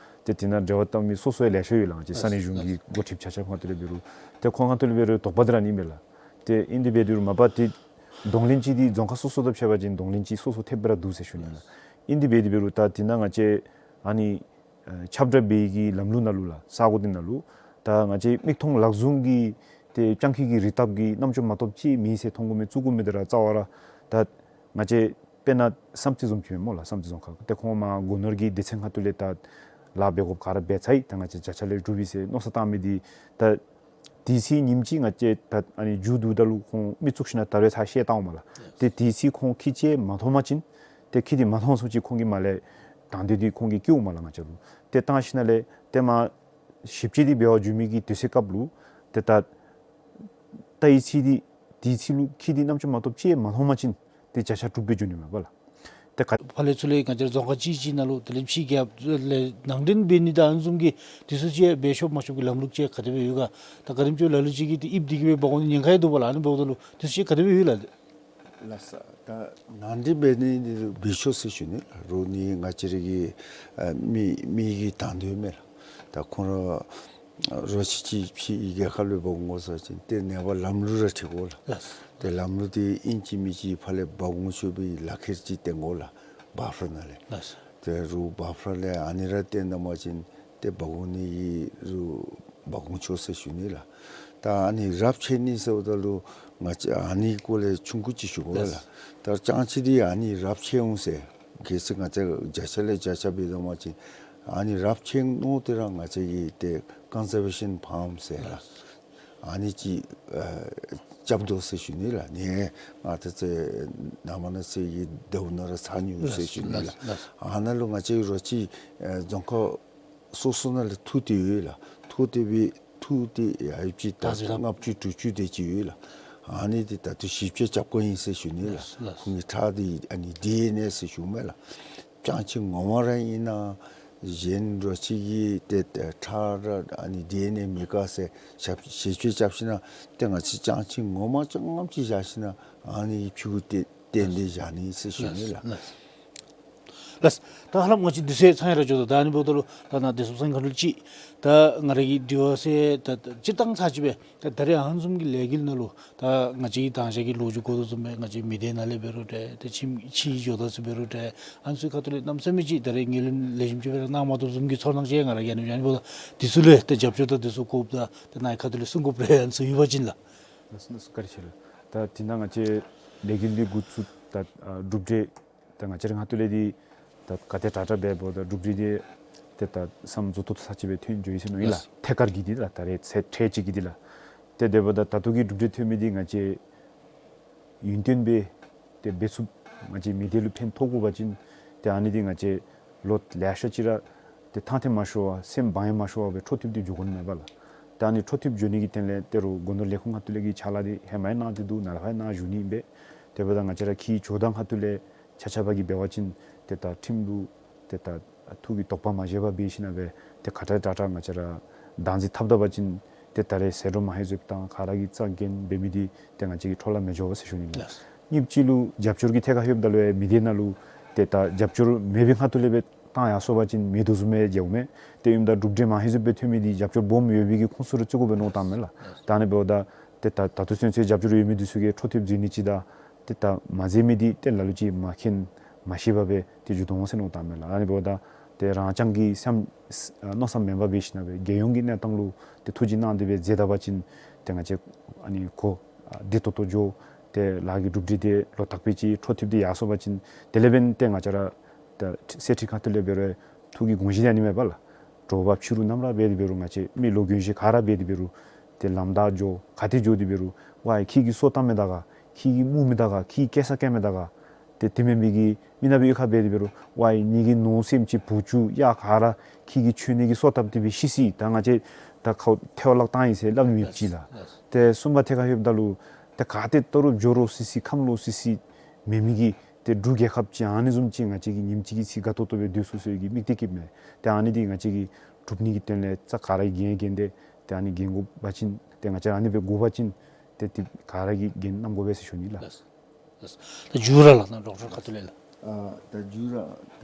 ཏེ་དེ་ནང་འབྲེལ་བ་བཏང་མི་སོ་སོ་ཡང་ལེ་ཤ་ཡོད་ལགས། ང་བཅས་ས་གནས་གཞུང་གི་འགོ་ཁྲིདཔ་ཆ་ཁྱབ་ཁ་ཐུག་ལས་འབད་རུང་ཏེ་ཁོང་ཁ་ཐུག་ལས་འབད་རུང་དོགས་པ་འདི་ར་ཨ་ནི་མས་ལགས། ཏེ་ཨིན་དེ་འབད་དེ་འབད་རུང་མ་པ་ཏེ་གདོང་ལེན་ཅིག་འདི་རྫོང་ཁག་སོ་སོ་དང་ཕྱད་པ་ཅིན་གདོང་ལེན་ཅིག་སོ་སོ་ཐེབས་སྦེ་ར་འདུག་ཟེར་ཞུ་ནི་ལགས། ཨིན་དེ་འབད་དེ་འབད་རུང་ད་དེ་ནང་ང་བཅས་ཨ་ནི་ཨ་ཁྱབ་བསྒྲགས་འབད་བའི་གི་ལམ་ལུགས་ནང་ལུ་ལགས། ས་གོ་འདི་ནང་ལུ་ད་ང་བཅས་མིག་མཐོང་ལག་བཟུང་གི་ཏེ་སྤྱང་ཀི་གི་རིགས་བཏབ་ཀྱི་རྣམ་ཅོ་མ་གཏོགས་ཅིག་མེད་ཟེར་མཐོང་དགོ་མི་བཙུགས་དགོ་མི་འདི་ར་རྩ་བ་ར་ད་ང་བཅས་དཔེར་ན་བསམ་རྩེ་བཟུམ་ཅིག་སྨོ་ལགས། བསམ་རྩེ་རྫོང་ཁག་ཏེ་ཁོང་མར་སྒོ་ནོར་གྱི་སྡེ་ཚན་ཁ་ཐུག་ལས་ད་ལཱ་འབད་དགོཔ་ག་ར་འབད་ཚར་ཡི། ད་ང་བཅས་བརྒྱ་ཆ་ལས་གྲུབ་ཡི་ཟེར་མནོ་བསམ་བཏང་མི་འདི་ད་དེ་ཚེ་ཉིནམ་གཅིག་ང་བཅས་ད་ཨ་ནི་མཇུག་བསྡུཝ་ད་ལུ་ཁོང་མི་བཙུགས་ཞིན་ན་ད་རེས་ཚར་བཤལ་བཏངམ་མས་ལགས། ཏེ་དེ་ཚེ་ཁོང་ཁྱི་ཅིག་མ་མཐོང་པ་ཅིན་ཏེ་ཁྱི་འདི་མ་མཐོང་ཚུན་ཚོད་ཅིག་ཁོང་གིས་མར་ལས་དང་འདོད་འདི་ཁོང་གིས་བསྐྱེདཔ་མས་ལགས། ང་བཅས་ལུ་ཏེ་བཏང་ཞིན་ན་ལས་ཏེ་མར་ཞིབ་དཔྱད་འདི་འབད་བར་འགྱོ་མི་གི་དུས་ཚོད་སྐབས་ལུ་ཏེ་ད་ད་ཨ་ཙི་འདི་དེ་ཚེ་ལུ་ཁྱི་འདི་རྣམ་ཅོ་མ་གཏོགས་ཅིག་མ་མཐོང་པ་ཅིན་ཏེ་བརྒྱ་ཆ་དྲུག་སྦེ་འགྱོ་ནི་མས་པ་ལགས། ཏེ་ག་ཕར་ལས་ཚུར་ལས་ང་བཅས་རྫོང་ཁག་གཅིག་གཅིག་ནང་ལུ་དེ་ལས་ཕྱི་རྒྱབ་ལས་ནང་འདྲེན་འབད་ནི་དང་ཨ་ནི་བཟུམ་གྱི་དེ་ཚུ་ཅིག་འབད་ཆོག་མ་ཆོག་གི་ལམ་ལུགས་ཅིག་ག་དེ་སྦེ་ཡོད་ག། ད་ག་དེམ་ཅིག་ལ་ལུ་ཅིག་གིས་ཏེ་ཨིབ་དེ་གིས་སྦེ་འབག་འོང་ནི་ཉེན་ཁ་ཡང་འདུག་པ་ལགས། ཨ་ནི་འབདཝ་ད་ལུ་དེ་ཚུ་ཅིག་ག་དེ་སྦེ་ཡོད་ལགས། ལགས་སོ། ད་ནང་འདི་འབད་ནི་འདི་འབད་ཆོག་ཟེར་ཞུ་ནི་ལགས། རོགས་ནི་ང་བཅས་ར་གི་ཨ་མི་མི་གི་དང་འདོད་མས་ལགས། ད་ཁོང་ར་རོགས་ཅིག་ཅིག་ཕྱི་རྒྱལ་ཁབ་ལས་འབག་འོང་ཟེར་བ་ཅིན་ཏེ་ནངས་པ་ལམ་ལུགས་ར་འཁྲིལ་དགོ་ལགས། ལགས་སོ། ཏེ་ལམ་ལུགས་འདི་ཨིན་ཅི་མིན་ཅི་ཕར་ལས་འབག་འོང་ཆོག་པའི་ལག་ཁྱེར་ཅིག་བསྟན་དགོ་ལགས། བཱཕ་ལར་ནང་ལས། ལགས་སོ། ཏེ་རོགས་བཱཕ་ལར་ལས་ཨ་ནི་ར་བསྟན་ད་པ་ཅིན་ཏེ་འབག་འོང་ནི་གི་རོགས་འབག་འོང་ཆོག་ཟེར་ཞུ་ནི་ལགས། ད་ཨ་ནི་རབས་ཆད་ནི་ཟེརཝ་ད་ལུ་ང་བཅས་ཨ་ནི་སྐོར་ལས་ཆུང་ཀུ་ཅིག་ཞུ་དགོ་ལགས། ད་ཅང་ཅིག་འདི་ཨ་ནི་རབས་ཆད་འོང་ཟེར། གལ་སྲིད་ང་བཅས་བརྒྱ་ཆ་ལས་བརྒྱ་ཆ་འབད་ད་པ་ཅིན་ཨ་ནི་རབས་ཆད་མནོ་སྟེ་ར་ང་བཅས་ཀྱིས་ཏེ་ཀོན་ཟར་ཝེ་ཤཱན་ཕཱམ་ཟེར་ལགས། ཨ་ནི་ཅིག་ཨ་རྐྱབ་དོ་ཟེར་ཞུ་ནི་ལགས། ནི་ང་བཅས་ཚེ་ནངས་པ་གནངས་ཚེ་གི་ཟླཝ་ནང་ར་ཚར་ནི་ཟེར་ཞུ་ནི་ལགས། ལགས་ལགས། ཨ་ནཱ་ལུ་ང་བཅས་རོགས་ཅིག་ཨ་རྫོང་ཁག་སོ་སོ་ནང་ལས་འཐུ་སྟེ་ཡོད་ལགས། འཐུ་སྟེ་སྦེ་འཐུ་སྟེ་ཡོདཔ་ཅིག་ད་ལྔ་བཅུ་དྲུག་ཅུ་དེ་ཅིག་ཡོད་ལགས། ཨ་ནི་འདི་ད་ལྟོ་ཞིབ་དཔྱད་རྐྱབ་དགོཔ་ཨིན་ཟེར་ཞུ་ནི་ལགས། ལགས་ལགས། ཁོང་གི་ཁྲག་འདི་ཨ་ནི་ཌི་ཨེན་ཨེ་ཟེར་ཞུཝ་མས་ལགས། ཅང་ཅིག་ངོ་མ་ར་ཨིན་ན་གཞན་རོགས་ཅིག་གི་ཏེ་ཏེ་ཁྲག་ར་ཨ་ནི་ཌི་ཨེན་ཨེ་མེད་ག་ཟེར་ཞིབ་ཞིབ་དཔྱད་རྐྱབ་ཞིན་ན་ཏེ་ང་བཅས་ཅང་ཅིག་ངོ་མ་ཅང་ངམ་ཅིག་བཞག་ཞིན་ན་ཨ་ནི་ཕྱི་གུ་ཏེ་བཏོན་ཏེ་བཞག་ནི་ཟེར་ཞུ་ནི་ལགས། ལགས་ལགས། ལགས། ད་ཧ་ལམ་ང་བཅས་དུས་ཚོད་ཚང་ཡར་འགྱོ་དོ། ད་ཨ་ནི་འབདཝ་ད་ལུ་ད་ནཱ་བདེ་སྲུངཔ་ཚང་ཁ་ཐུག་ལས་ཅིག་ད་ང་ར་གི་དྲི་བ་ཟེར་ད་ད་སྤྱིར་བཏང་ཚར་གཅིག་སྦེ་ད་ད་རེས་ཨ་ནི་བཟུམ་གྱི་ལས་འགུལ་ནང་ལུ་ད་ང་བཅས་ཀྱིས་དང་ཞག་གི་ལོ་རྒྱུས་གོ་དོ་བཟུམ་སྦེ་ང་བཅས་མི་སྡེ་ནང་ལས་འབད་རུང་འདྲ་ཏེ་ཕྱི་ཕྱི་འགྱོ་དོ་ཟེར་འབད་རུང་འདྲ་ཨ་ནི་ཚུ་གི་ཁ་ཐུག་ལས་གནམ་མེད་ས་མེད་ཅིག་ད་རེས་ངོས་ལེན་ལེགས་ཤོམ་ཅིག་སྦེ་ར་གནང་མ་བཏུབ་བཟུམ་གྱི་ཚོར་སྣང་ཅིག་ང་ར་གིས་ཨ་ནི་ཨ་ནི་འབདཝ་ད་འདི་ཚུ་ལུ་ད་རྒྱབ་སྐྱོར་དང་འདི་ཚུ་དགོཔ་ད་ད་ནཱ་གི་ཁ་ཐུག་ལས་གསུང་དགོཔ་རེ་ཨ་ནི་ཚུ་ཡོད་པ་ཅིན་ལགས། ལགས་སོ་ལགས་སོ། བཀའ་དྲིན་ཆེ་ལགས། ད་དེ་ནང་ང་བཅས་ལས་འགུལ་འདི་འགོ་བཙུགས་ད་ཨ་གྲུབ་འབྲས་ད་ང་བཅས་ར་ཁ་ཐུག་ལས་འདི་ད་ག་དེ་དྲག་དྲག་འབད་འབདཝ་ད་གྲུབ་འབྲས་འདི་ཏེ་ད་བསམ་བཟོ་ཏོག་ཏོ་ས་ཅིག་སྦེ་ཐོན་འགྱོ་ཡི་ཟེར་མནོ་ཡི་ལགས། ལགས། ཐད་ཀར་གྱི་འདི་ལགས། ད་རེས་ཚེ་ཕྲན་ཅིག་གི་འདི་ལགས། ཏེ་དེ་འབདཝ་ད་ད་ལྟོ་གི་གྲུབ་འབྲས་ཐོན་མི་འདི་ང་བཅས་ཡུན་བརྟན་སྦེ་ཏེ་འབད་ཚུགས་ང་བཅས་མི་སྡེ་ལུ་ཕན་ཐོགས་དགོ་པ་ཅིན་ཏེ་ཨ་ནི་འདི་ང་བཅས་ལོ་ལེ་ཤ་ཅིག་ར་ཏེ་ཐང་ཐེངས་མ་ཤོར་བར་སེམས་བང་ཡང་མ་ཤོར་བར་སྦེ་འཕྲོ་མཐུད་དེ་འགྱོ་དགོ་ནི་མས་པ་ལགས། ད་ཨ་ནི་འཕྲོ་མཐུད་འགྱོ་ནི་གི་དོན་ལས་ཏེ་རོགས་སྒོ་ནོར་ལས་ཁུངས་ཁ་ཐུག་ལས་ཀྱི་ཕྱག་ལཱ་འདི་ཧེ་མ་ཡང་གནང་སྟེ་འདུག། ནཱ་ལས་ཕར་ཡང་གནང་བཞུགས་ནི་ཨིན་པས། དེ་འབདཝ་ད་ང་བཅས་ར་ཁྱི་འགྱོ་དང་ཁ་ཐུག་ལས་ཆ་ཁྱབ་ཀྱིས་འབད་བ་ཅིན་ཏེ་ད་ཁྲིམས་ལུ་ཏེ་ད་ཐུགས་ཀྱི་དོགས་པ་མ་བཞེས་པར་འབད་ཞིན་ན་སྦེ་ཏེ་ག་དྲག་དྲག་དྲག་ང་བཅས་ར་བདག་འཛིན་འཐབ་ད་པ་ཅིན་ཏེ་ད་རེས་ཟད་འགྲོ་མ་ཧེ་བཟོཝ་དང་ག་ར་གིས་རྩ་འགེངས་འབད་མི་འདི་ཏེ་ང་བཅས་ཀྱི་འཕྲོ་བརླག་མི་འགྱོ་བས་ཟེར་ཞུ་ནི་ལགས། ལགས། གཉིས་པ་ཅིག་ལུ་རྒྱབ་སྐྱོར་གྱི་ཐད་ཁར་ལྷོདཔ་ད་ལུ་ཡང་མི་སྡེ་ནང་ལུ་ཏེ་ད་རྒྱབ་སྐྱོར་མེད་པའི་ཁ་ཐུག་ལས་སྦེ་བཏང་ཡར་སོང་པ་ཅིན་མེད་དོ་བཟུམ་སྦེ་མཇལཝ་མས། ཏེ་ཨིནམ་ད་གྲུབ་འབྲས་མ་ཧེ་བཟོཝ་སྦེ་ཐོན་མི་འདི་རྒྱབ་སྐྱོར་སྦོམ་ཡོད་པའི་གི་ཁུངས་སུ་ར་བརྩི་དགོ་པས་མནོ་བཏངམ་མས་ལགས། ད་ཨ་ནི་འབདཝ་ད་ཏེ་ད་ད་ལྟོ་ཚུན་ཚོད་རྒྱབ་སྐྱོར་ཡོད་མི་འདི་ཚུ་གིས་འཕྲོ་མཐུད་མཛད་ནི་ཅིག་དང་ཏེ་ད་མ་མཛད་མི་འདི་ཏེ་ལ་ལུ་ཅིག་མ་མཁྱེན་མ་ཤེས་པར་སྦེ་ཏེ་འགྱོ་དོ་འོང་ཟེར་མནོ་བཏངམ་མས་ལགས། ཨ་ནི་འབདཝ་ད་ཏེ་རང་རྐྱང་གི་སེམས་མནོ་བསམ་མེན་པར་འབད་ཞིན་ན་སྦེ་རྒྱལ་ཡོངས་ཀྱི་གནས་སྟངས་ལུ་ཏེ་ཐུགས་དཔྱད་གནང་སྟེ་སྦེ་མཛད་ད་པ་ཅིན་ཏེ་ང་བཅས་ཨ་ནི་གོ་བདེ་ཏོག་ཏོ་འགྱོ། ཏེ་ལཱ་གི་གྲུབ་འབྲས་འདི་ལོ་དག་པའི་ཅིག་འཕྲོ་མཐུད་དེ་ཡར་སོང་པ་ཅིན་དེ་ལས་འབདན་ཏེ་ང་བཅས་ར་ད་གསེར་ཁྲི་ཁ་ཐུག་ལས་འབད་རུང་ཐུགས་ཀྱི་དགོངས་གཞི་འདི་ཨ་ནི་མས་པ་ལགས། དྲོ་པ་ཕྱི་རུ་ནམ་ར་འབད་དེ་འབད་རུང་ང་བཅས་མི་ལོ་རྒན་གཞོན་ག་ར་འབད་དེ་འབད་རུང་ཏེ་ལམ་བདའ་འགྱོ་ག་ཏེ་འགྱོ་དེ་འབད་རུང་ཝའི་ཁྱོད་ཀྱིས་སོ་བཏབ་མས་ད་ག། ཁྱོད་ཀྱིས་སྨུག་མས་ད་ག། ཁྱོད་ཀྱིས་སྐྱེལ་ས་བཀལ་མས་ད་ག། ཏེ་དེ་མེན་པའི་གི་མི་ནག་པའི་གཡུས་ཁར་འབད་དེ་འབད་རུང་ཝའི་ངེ་གི་ནོར་སེམས་ཅིག་བུ་ཅུང་གཡག་ག་ར་ཁྱོད་ཀྱིས་ཁྱོད་ནི་གི་སོ་བཏབ་སྟེ་སྦེ་ཤི་སི། ད་ང་བཅས་ད་ཁོ་ཐལ་བ་བརླག་བཏང་ཡི་ཟེར་སླབ་ནི་མེདཔ་ཅིག་ལགས། ཏེ་གསུམ་པ་ཐད་ཁར་ལྷོདཔ་ད་ལུ་ཏེ་ག་ཏེ་ལྟོ་རུ་འགྱོ་རུང་སི་སི་ཁམས་ལུ་སི་སི་མེད་མི་གི་ཏེ་འབྲུག་རྒྱལ་ཁབ་ཅིག་ཨ་ནི་བཟུམ་ཅིག་ང་བཅས་ཀྱིས་ཉིནམ་གཅིག་གི་ཚེ་དགའ་ཏོག་ཏོ་སྦེ་སྡོད་ཚུགས་ཚུགས་ཀྱི་དམིགས་གཏད་བསྐྱེདཔ་མས། ཏེ་ཨ་ནི་འདི་ང་བཅས་ཀྱིས་སྒྲུབ་ནི་གི་དོན་ལས་རྩ་ག་ར་གིས་འགན་འགན་ཏེ་ཏེ་ཨ་ནི་འགན་དགོ་པ་ཅིན་ཏེ་ང་བཅས་ཨ་ནི་སྦེ་དགོ་པ་ཅིན་ཏེ་ཏེ་ག་ར་གིས་འགན་བསྣམ་དགོ་པས་ཟེར་ཞུ་ནི་ལགས། ལགས། ད་མཇུག་ར་ལགས་ནཱ་ཌོག་ཊར་ཁ་ཐུག་ལས་ལགས། ཨ་ད་མཇུག་ར་ད་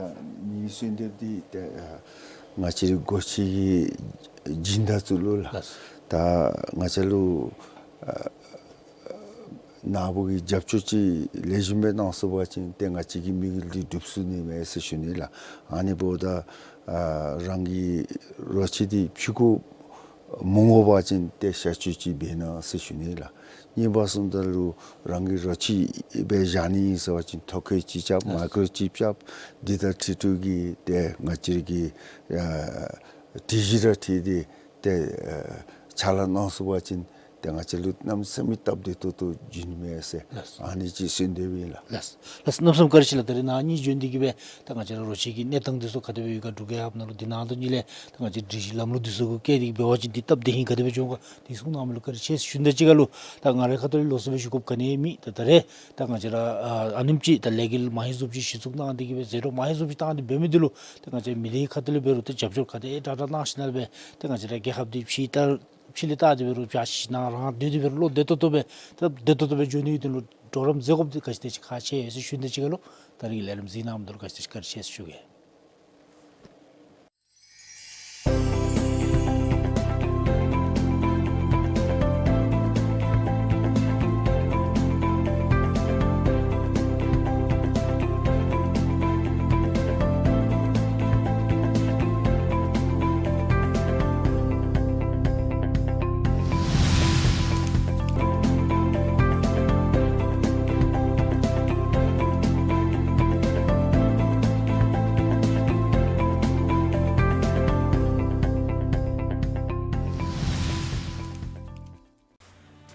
ངེའི་གསོལ་འདེབས་འདི་ཏེ་ཨ་ང་བཅས་རའི་འགོ་ཁྲིད་ཀྱི་སྦྱིན་བདག་ཚུ་ལུ་ལགས། ལགས། ད་ང་བཅས་ལུ་ཨ་ནཱ་བུ་གི་རྒྱབ་སྐྱོར་ཅིག་ལེགས་ཤོམ་སྦེ་གནང་ཚུགས་པ་ཅིན་ཏེ་ང་བཅས་ཀྱི་དམིགས་ཡུལ་འདི་འགྲུབ་ཚུགས་ནི་མས་ཟེར་ཞུ་ནི་ལགས། ཨ་ནི་འབདཝ་ད་ཨ་རང་གི་རོགས་ཅིག་འདི་ཕྱི་གུ་མ་འོང་པ་ཅིན་ཏེ་ཤར་སྐྱོད་ཅིག་འབད་གནང་ཟེར་ཞུ་ནི་ལགས། གཉིས་པ་གསུངམ་ད་ལུ་རང་གི་རོགས་ཅིག་སྦེ་བཞག་ནི་ཨིན་ཟེར་བ་ཅིན་ཐོ་བཀོད་ཅིག་རྐྱབ་མའི་ཀོརོབ་ཅིག་རྐྱབ་འདི་དང་འཁྲིལ་ཏེ་གིས་ཏེ་ང་བཅས་ཀྱི་ཨ་སྒྲིག་གཞི་ར་འཁྲིལ་ཏེ་ཏེ་ཨ་ཕྱག་ལཱ་གནང་ཚུགས་པ་ཅིན་ཏེ་ང་བཅས་ལུ་གནམ་མེད་ས་མེད་སྟབས་བདེ་ཏོག་ཏོ་བྱུང་ནི་མས་ཟེར་ལགས། ཨ་ནི་ཅིག་གསོལ་འདེབས་ཨིན་ལགས། ལགས། ལགས། གནམ་མེད་ས་མེད་བཀའ་དྲིན་ཆེ་ལགས། ད་རེས་ནཱ་གཉིས་བྱོན་ཏེ་གིས་སྦེ་ད་ང་བཅས་ར་རོགས་ཅིག་གི་གནས་སྟངས་འདི་ཚུ་ག་དེ་སྦེ་ཡོད་ག་འབྲུག་རྒྱལ་ཁབ་ནང་ལུ་འདི་ནང་དོན་གཉིས་ལས་ད་ང་བཅས་སྒྲིག་གཞི་ལམ་ལུགས་འདི་ཚུ་གུ་བཀལ་ཏེ་གིས་འབད་བ་ཅིན་འདི་སྟབས་བདེ་ཧིང་ག་དེ་སྦེ་འགྱོ་ག་འདི་གསུང་གནང་མི་ལུ་བཀའ་དྲིན་ཆེ་ཟེར་ཞུ་ནི་དང་གཅིག་ཁར་ལུ་ད་ང་རའི་ཁ་ཐུག་ལས་ལོགས་སུ་སྦེ་ཞུ་དགོཔ་ག་ནི་ཡང་མེད། ད་ད་རེས་ད་ང་བཅས་ར་ཨ་ཨ་ནེམ་ཅིག་ད་ལས་འགུལ་མ་ཧེ་བཟོཝ་ཅིག་གཞི་བཙུགས་གནང་སྟེ་གིས་སྦེ་ཟད་འགྲོ་མ་ཧེ་བཟོཝ་ཅིག་བཏང་སྟེ་འབད་མི་འདི་ལུ་ད་ང་བཅས་མི་སྡེའི་ཁ་ཐུག་ལས་འབད་རུང་ད་རྒྱབ་སྐྱོར་ག་དེ་དྲག་དྲག་གནང་ཞིན་ན་སྦེ་ད་ང་བཅས་ར་རྒྱལ་ཁབ་འདི་ཕྱི་ལྟར་ ཕྱི་ལས་བལྟ་སྟེ་འབད་རུང་བྱ་ཤིང་ནང་རང་སྡོད་དེ་འབད་རུང་བློ་བདེ་ཏོག་ཏོ་སྦེ་ད་བདེ་ཏོག་ཏོ་སྦེ་འགྱོ་ནི་གི་དོན་ལུ་གྲོགས་རམ་མཛད་དགོཔ་འདི་ག་ཅི་དེ་ཅིག་ཁག་ཆེ་ཡོད་ཟེར་ཞུ་ནི་དེ་ཅིག་ཁ་ལུ་ད་རིས་ཀྱི་ལས་རིམ་གཟིགས་གནང་མི་འདི་ལུ་ག་ཅི་དེ་ཅིག་བཀའ་དྲིན་ཆེ་ཟེར་ཞུ་གེ།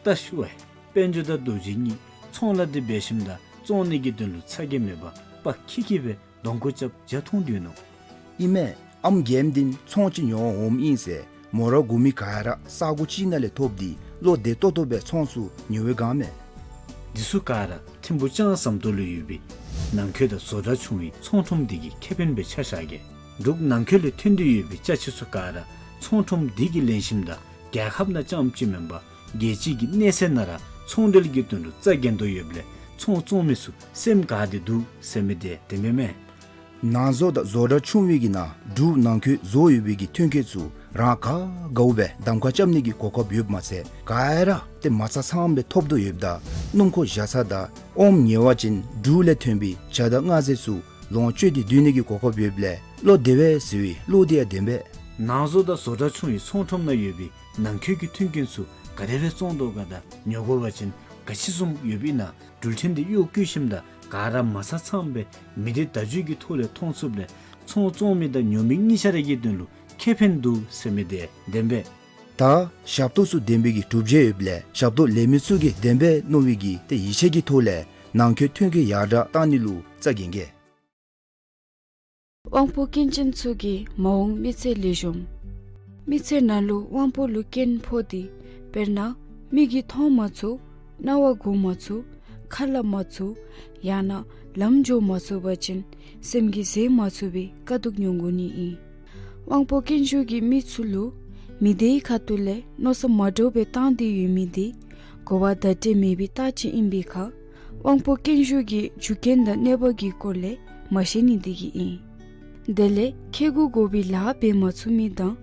ད་ཞུ་བ་ཡི། དཔལ་འབྱོར་དང་རྡོ་རྗེ་གཉིས་ཚོང་ལཱ་འདི་འབད་ཞིནམ་ད་བཙོང་ནི་གི་དོན་ལུ་ཚ་གྱང་མེད་པར་དཔའ་ཁི་ཁི་སྦེ་གདོང་ཁར་རྐྱབ་བྱ་འཐུང་སྡོད་ནུག། ཨིན་མས། ཨམ་རྒནམ་འདི་ཚོང་ཅིག་ཉོ་འོངམ་ཨིན་ཟེར་མོ་ར་གུ་མི་ག་ར་ས་གོ་གཅིག་ནང་ལས་ཐོབ་སྟེ་བློ་བདེ་ཏོག་ཏོ་སྦེ་ཚོང་ཚུ་ཉོ་བའི་སྒང་མས། འདི་ཚུ་ག་ར་ཐིམ་ཕུ་ལྕང་ཟམ་ཏོག་ལུ་ཡོད་པའི་ནང་འཁོད་དང་བཟོ་གྲྭ་ཆུང་བའི་ཚོང་ཁྲོམ་འདི་གི་ཁེ་ཕན་སྦེ་ཆ་བཞག་གེ། འབྲུག་ནང་འཁོད་ལས་ཐོན་ཏེ་ཡོད་པའི་ཅ་ཆས་ཚུ་ག་ར་ཚོང་ཁྲོམ་འདི་གིས་ལེན་ཞིནམ་ད་རྒྱལ་ཁབ་ནང་རྐྱངམ་ཅིག་མེན་པར་རྒྱལ་སྤྱི་གི་གནས་ཚད་ནང་ར་ཚོང་འབྲེལ་གྱི་དོན་ལུ་རྩ་འགེངས་དོ་ཡོདཔ་ལས་ཚོང་བཙོང་མི་ཚུ་སེམས་དགའ་སྟེ་འདུག་ཟེར་མི་འདི་བདེན་པས་མས། ནང་བཟོ་དང་བཟོ་གྲྭ་ཆུང་བའི་གི་ནང་འབྲུག་ནང་འཁོད་བཟོ་ཡོད་པའི་གི་ཐོན་སྐྱེད་ཚུ་རང་ག་དགའཝ་སྦེ་གདམ་ཁ་རྐྱབ་ནི་གི་གོ་སྐབས་ཡོདཔ་མ་ཚད་ག་ར་ཏེ་མ་རྩ་ཚངམ་སྦེ་ཐོབ་དོ་ཡོདཔ་ད་སྣུམ་འཁོར་བཞག་ས་དང་ཨོམ་ཉོ་བ་ཅིན་འབྲུག་ལས་ཐོན་པའི་ཇ་དང་མངར་ཟས་ཚུ་ལོངས་སྤྱོད་དེ་སྡོད་ནི་གི་གོ་སྐབས་ཡོདཔ་ལས་བློ་བདེ་བས་ཟེར་བའི་བློ་འདི་ཡང་བདེན་པས། ནང་བཟོ་དང་བཟོ་གྲྭ་ཆུང་བའི་ཚོང་ཁྲོམ་ནང་ཡོད་པའི་ནང་འཁོད་ཀྱི་མཐུན་རྐྱེན་ཚུ་ག་དེ་སྦེ་བཙོང་དོ་ག་དང་ཉོ་དགོ་པ་ཅིན་ག་ཅི་བཟུམ་ཡོདཔ་ཨིན་ན། འགྲུལ་འཕྲིན་འདི་གཡོག་བཀོལ་ཞིནམ་ད་ག་ར་མ་རྩ་ཚངམ་སྦེ་མི་སྡེ་བརྡ་བརྒྱུད་ཀྱི་ཐོག་ལས་མཐོང་ཚུགསཔ་ལས་ཚོང་བཙོང་མི་དང་ཉོ་མི་གཉིས་ཆ་ར་གི་དོན་ལུ་ཁེ་ཕན་འདུག་ཟེར་མི་འདི་བདེན་པས། ད་ཞབས་ཏོག་ཚུ་བདེན་པའི་གི་གྲུབ་འབྲས་ཡོདཔ་ལས་ཞབས་ཏོག་ལེན་མི་ཚུ་གིས་བདེན་པས་མནོ་བའི་གི་ཏེ་ཡིད་ཆེས་ཀྱི་ཐོག་ལས་ནང་འཁོད་ཐོན་སྐྱེད་ཡར་དྲག་བཏང་ནི་ལུ་རྩ་འགེངས་གེ། དབང་པོ་སྐྱོན་ཅན་ཚུ་གི་མ་འོངས་མི་ཚེ་ལེགས་ཤོམ། མི་ཚེ་ནང་ལུ་དབང་པོ་ལུ་སྐྱོན་ཕོག་སྟེ་དཔེར་ན་མིག་གིས་མཐོང་མ་ཚུགས། རྣ་བ་གོ་མ་ཚུགས། ཁ་སླབ་མ་ཚུགས། ཡང་ན་ལམ་འགྱོ་མ་ཚུགས་པ་ཅིན་སེམས་ཀྱིས་བཟོད་མ་ཚུགས་པའི་དཀའ་སྡུག་མྱོང་དགོ་ནི་ཨིན། དབང་པོ་སྐྱོན་ཤོས་ཀྱི་མི་ཚུ་ལུ་མི་སྡེའི་ཁ་ཐུག་ལས་མནོ་བསམ་མ་འདྲཝ་སྦེ་བཏང་སྟེ་ཡོད་མི་འདི་གོ་བ་བརྡ་སྤྲོད་མེད་པའི་རྟགས་ཅིག་ཨིན་པའི་ཁར་དབང་པོ་སྐྱོན་ཤོས་ཀྱི་རྒྱུ་རྐྱེན་དང་གནོད་པ་གི་སྐོར་ལས་མ་ཤེས་ནི་འདི་གིས་ཨིན། དེ་ལས་ཁེ་གུ་དགོ་པའི་ལཱ་འབད་མ་ཚུགས་མི་དང་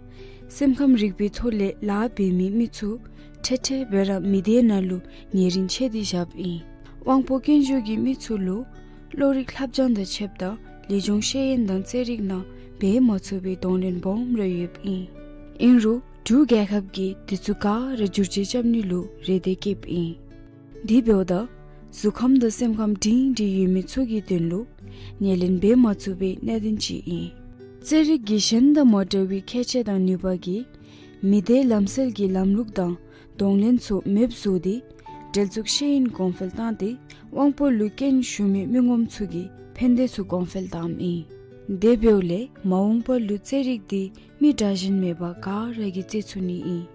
སེམས་ཁམས་རིག་པའི་ཐོག་ལས་ལཱ་འབད་མི་མི་ཚུ་འཕྲལ་འཕྲལ་སྦེ་ར་མི་སྡེ་ནང་ལུ་ཉེ་རིང་ཆད་དེ་བཞགཔ་ཨིན། དབང་པོ་སྐྱོན་ཤོས་ཀྱི་མི་ཚུ་ལུ་བློ་རིག་ལྷབ་སྦྱང་དང་ཕྱདཔ་ད་ལས་སྦྱོང་ཤེས་ཡོན་དང་རྩེད་རིགས་ནང་འབད་མ་ཚུགས་པའི་གདོང་ལེན་སྦོམ་ར་ཡོདཔ་ཨིན། ཨིན་རུང་འབྲུག་རྒྱལ་ཁབ་ཀྱིས་འདི་ཚུ་ག་ར་བསྒྱུར་བཅོས་རྐྱབ་ནི་ལུ་རེ་འདོད་བསྐྱེདཔ་ཨིན། དེ་འབདཝ་ད་གཟུགས་ཁམས་དང་སེམས་ཁམས་སྒྲིང་སྒྲིང་ཡོད་མི་ཚུ་གི་དོན་ལུ་ཉེར་ལེན་འབད་མ་ཚུགས་པའི་གནད་དོན་ཅིག་ཨིན། རྩེད་རིགས་ཀྱི་གཞན་དང་མ་འདྲ་བའི་ཁྱད་ཆོས་དང་ནུས་པ་གིས་མི་སྡེའི་ལམ་སྲོལ་གྱི་ལམ་ལུགས་དང་གདོང་ལེན་ཚུ་མེདཔ་བཟོ་སྟེ་འབྲེལ་འཛུགས་ཤེས་ཡོན་གོང་འཕེལ་བཏང་སྟེ་དབང་པོ་ལུ་སྐྱོན་ཞུགས་མི་མི་ངོམ་ཚུ་གི་ཕན་བདེ་ཚུ་གོང་འཕེལ་བཏངམ་ཨིན། དེ་འབདཝ་ལས་མ་འོངས་པ་ལུ་རྩེད་རིགས་འདི་མི་དྲག་ཞན་མེད་པར་ག་ར་གིས་རྩེད་ཚུགས་ནི་ཨིན།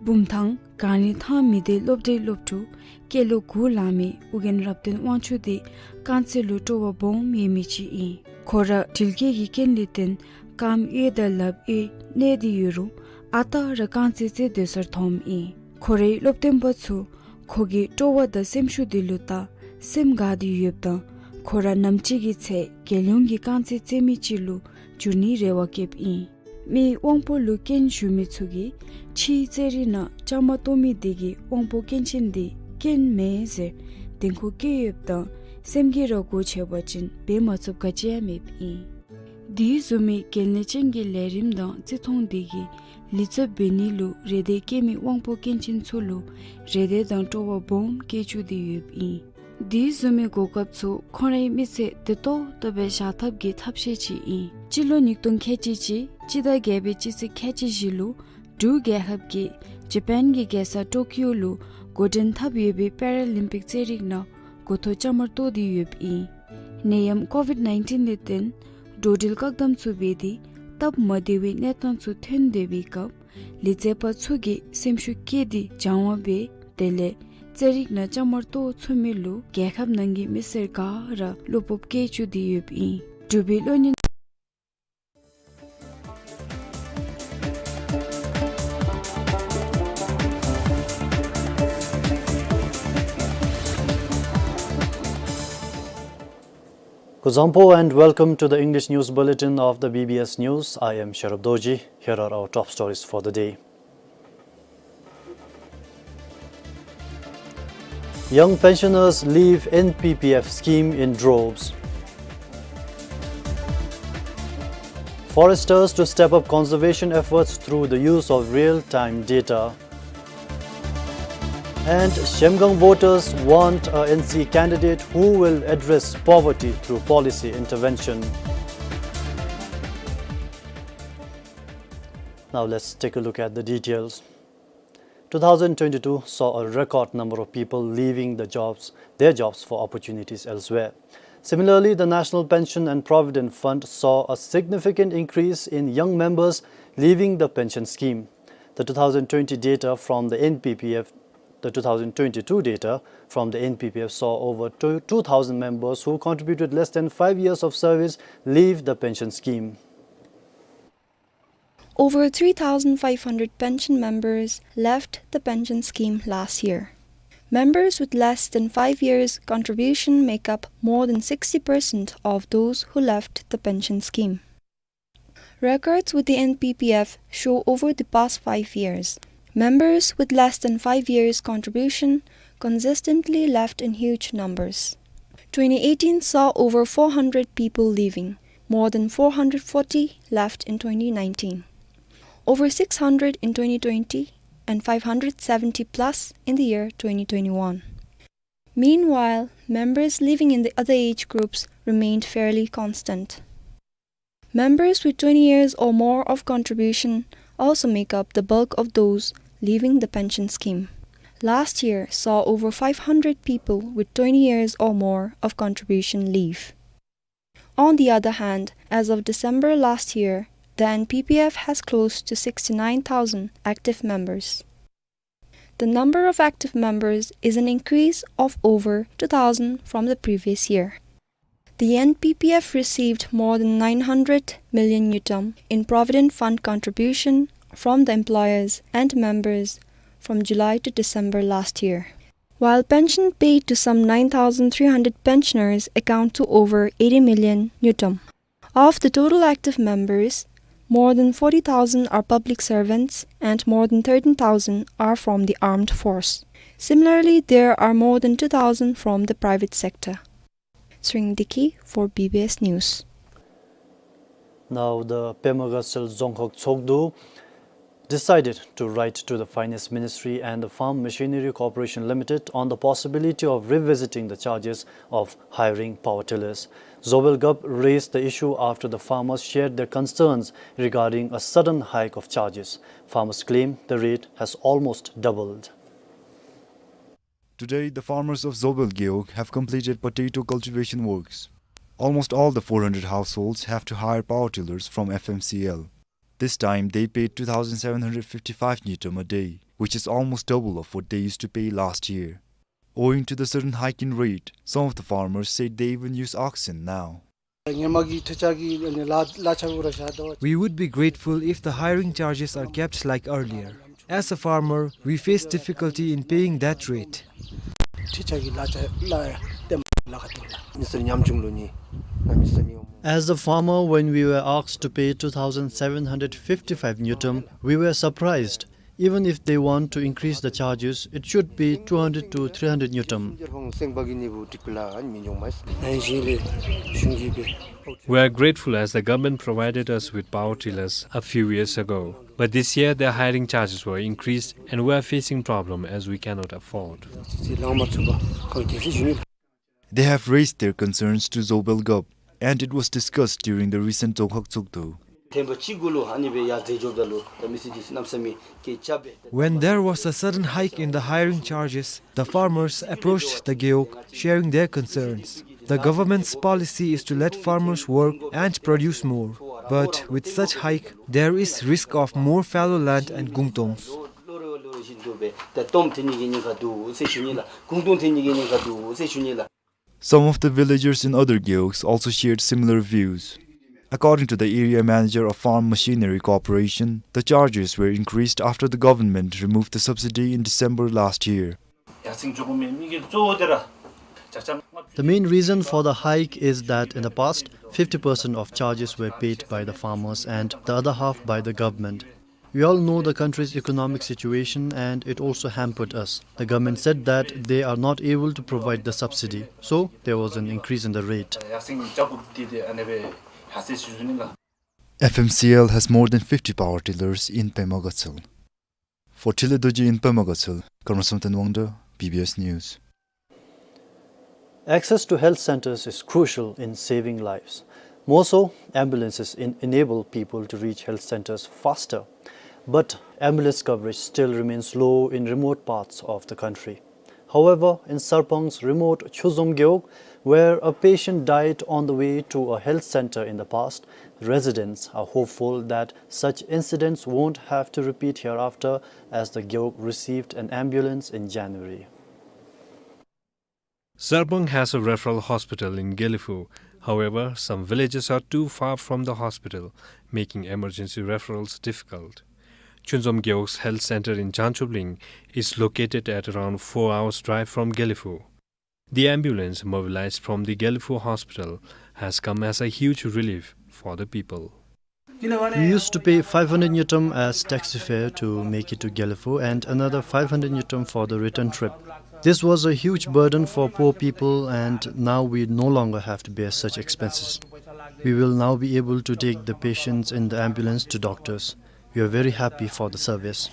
བུམ་ཐང་གངས་རི་ཐང་མི་སྡེའི་སློབ་གྲྭའི་སློབ་ཕྲུག་སྐྱེས་ལོ་དགུ་ལང་མི་ཨོ་རྒྱན་རབ་བརྟན་དབང་ཕྱུག་འདི་རྐང་རྩེད་ལུ་སྤྲོ་བ་སྦོམ་ཡོད་མི་ཅིག་ཨིན། ཁོ་ར་དྲིལ་སྐྱེལ་གྱི་རྐྱེན་ལས་བརྟེན་རྐངམ་གཡས་དང་ལགཔ་གཡས་གནད་དེ་ཡོད་རུང་ཨ་རྟག་ར་རྐང་རྩེད་རྩེད་སྡོད་སར་འཐོནམ་ཨིན། ཁོ་རའི་སློབ་སྟོན་པ་ཚུ་ཁོ་གི་སྤྲོ་བ་དང་སེམས་ཤུགས་འདི་ལུ་བལྟ་སེམས་དགའ་སྟེ་ཡོདཔ་ད་ཁོ་ར་ནམ་ཅིག་གི་ཚེ་རྒྱལ་ཡོངས་ཀྱི་རྐང་རྩེད་རྩེད་མི་ཅིག་ལུ་འགྱུར་ནིའི་རེ་བ་བསྐྱེདཔ་ཨིན། མི་དབང་པོ་ལུ་སྐྱོན་ཞུགས་མི་ཚུ་གིས་ཕྱིའི་རྩེད་རིགས་ནང་བཅའ་མར་གཏོགས་མི་དེ་གིས་དབང་པོ་སྐྱོན་ཅན་དེ་སྐྱོན་མེན་ཟེར་བདེན་ཁུངས་བཀལ་ཡོདཔ་ད་སེམས་ཀྱིས་ར་སྒོ་ཕྱེ་བ་ཅིན་འབད་མ་ཚུགསཔ་ག་ཅི་ཡང་མེདཔ་ཨིན། དེ་བཟུམ་མའི་གལ་གནད་ཅན་གྱི་ལས་རིམ་དང་བརྩི་མཐོང་དེ་གིས་ལེགས་ཚབ་འབད་ནི་ལུ་རེ་འདོད་བསྐྱེད་མི་དབང་པོ་སྐྱོན་ཅན་ཚུ་ལུ་རེ་འདོད་དང་སྤྲོ་བ་སྦོམ་བསྐྱེད་བཅུག་སྟེ་ཡོདཔ་ཨིན། དེ་བཟུམ་མའི་གོ་སྐབས་ཚུ་ཁོང་རའི་མི་ཚེ་བདེ་ཏོག་ཏོ་སྦེ་བཞག་ཐབས་ཀྱི་ཐབས་ཤེས་ཅིག་ཨིན། སྤྱི་ལོ་ཉིས་སྟོང་ཁལ་གཅིག་གཅིག་སྤྱི་ཟླ་བརྒྱད་པའི་སྤྱི་ཚེས་ཁལ་གཅིག་བཞི་ལུ་འབྲུག་རྒྱལ་ཁབ་ཀྱིས་ཇ་པཱན་གྱི་རྒྱལ་ས་ཊོ་ཀིའོ་ལུ་འགོ་འདྲེན་འཐབ་ཡོད་པའི་པེ་ར་ལིམ་པིག་རྩེད་རིགས་ནང་འགོ་ཐོག་བཅའ་མར་གཏོགས་ཏེ་ཡོདཔ་ཨིན། ནད་ཡམས་ཀོ་ཝིཌ་ནའིན་ཊིན་ལས་བརྟེན་འགྲོ་འགྲུལ་བཀག་དམ་ཚུ་འབད་དེ་སྟབས་མ་བདེ་བའི་གནས་སྟངས་ཚུ་ཐོན་སྡོད་པའི་སྐབས་ལས་རྩེད་པ་ཚུ་གིས་སེམས་ཤུགས་བསྐྱེད་དེ་སྦྱང་བ་འབད་དེ་ལས་རྩེད་རིགས་ནང་བཅའ་མར་གཏོགས་ཚུགས་མི་ལུ་རྒྱལ་ཁབ་ནང་གི་མི་སེར་ག་ར་བློ་སྤོབས་བསྐྱེད་བཅུག་སྟེ་ཡོདཔ་ཨིན། འབྲུག་པའི་བློ་ཉིང་ Kuzuzangpo and welcome to the English News Bulletin of the B B S News. I am Sherub Dorji. Here are our top stories for the day. Young pensioners leave N P P F scheme in droves. Foresters to step up conservation efforts through the use of real-time data. And Zhemgang voters want a N C candidate who will address poverty through policy intervention. Now let's take a look at the details. Two thousand twenty-two saw a record number of people leaving the jobs, their jobs for opportunities elsewhere. Similarly, the National Pension and Provident Fund saw a significant increase in young members leaving the pension scheme. The two thousand twenty data from the N P P F, the two thousand twenty-two data from the N P P F saw over two, two thousand members who contributed less than five years of service leave the pension scheme. Over three thousand five hundred pension members left the pension scheme last year. Members with less than five years contribution make up more than sixty percent of those who left the pension scheme. Records with the N P P F show over the past five years, members with less than five years contribution consistently left in huge numbers. Twenty eighteen saw over four hundred people leaving, more than four hundred forty left in twenty nineteen, over six hundred in twenty twenty, and five hundred seventy plus in the year twenty twenty-one. Meanwhile, members living in the other age groups remained fairly constant. Members with twenty years or more of contribution also make up the bulk of those leaving the pension scheme. Last year saw over five hundred people with twenty years or more of contribution leave. On the other hand, as of December last year, the N P P F has close to sixty-nine thousand active members. The number of active members is an increase of over two thousand from the previous year. The N P P F received more than nine hundred million ngultrum in Provident Fund contribution from the employers and members from July to December last year. While pension paid to some nine thousand three hundred pensioners account to over eighty million ngultrum. Of the total active members, more than forty thousand are public servants and more than thirteen thousand are from the armed force. Similarly, there are more than two thousand from the private sector. Tshering Deki for B B S News. Now, the Pema Gatshel Dzongkhag Tshogdu decided to write to the Finance Ministry and the Farm Machinery Corporation Limited on the possibility of revisiting the charges of hiring power tillers. Zobel Gap raised the issue after the farmers shared their concerns regarding a sudden hike of charges. Farmers claim the rate has almost doubled. Today, the farmers of Zobel Gewog have completed potato cultivation works. Almost all the four hundred households have to hire power tillers from F M C L. This time, they paid two thousand seven hundred fifty-five ngultrum a day, which is almost double of what they used to pay last year. Owing to the sudden hike in rate, some of the farmers said they even use oxen now. We would be grateful if the hiring charges are kept like earlier. As a farmer, we face difficulty in paying that rate. As a farmer, when we were asked to pay two thousand seven hundred fifty-five ngultrum, we were surprised. Even if they want to increase the charges, it should be two hundred to three hundred ngultrum. We are grateful as the government provided us with power tillers a few years ago. But this year, their hiring charges were increased and we are facing problem as we cannot afford. They have raised their concerns to Zobel Gap, and it was discussed during the recent Dzongkhag Tshogdu. When there was a sudden hike in the hiring charges, the farmers approached the Gewog, sharing their concerns. The government's policy is to let farmers work and produce more. But with such hike, there is risk of more fallow land and gungtongs. Some of the villagers in other gewogs also shared similar views. According to the area manager of Farm Machinery Corporation, the charges were increased after the government removed the subsidy in December last year. The main reason for the hike is that in the past, fifty percent of charges were paid by the farmers and the other half by the government. We all know the country's economic situation and it also hampered us. The government said that they are not able to provide the subsidy, so there was an increase in the rate. F M C L has more than fifty power tillers in Pema Gatshel. For Triley Dorji in Pema Gatshel, Karma Samten Wangda, B B S News. Access to health centers is crucial in saving lives. More so, ambulances en-, enable people to reach health centers faster. But ambulance coverage still remains low in remote parts of the country. However, in Sarpang's remote Chuzom Gewog, where a patient died on the way to a health center in the past, residents are hopeful that such incidents won't have to repeat hereafter, as the Gewog received an ambulance in January. Sarpang has a referral hospital in Gelephu. However, some villages are too far from the hospital, making emergency referrals difficult. Chuzom Gewog's health center in Jangchobling is located at around four hours drive from Gelephu. The ambulance mobilized from the Gelephu hospital has come as a huge relief for the people. We used to pay five hundred ngultrum as taxi fare to make it to Gelephu and another five hundred ngultrum for the return trip. This was a huge burden for poor people, and now we no longer have to bear such expenses. We will now be able to take the patients in the ambulance to doctors. We are very happy for the service.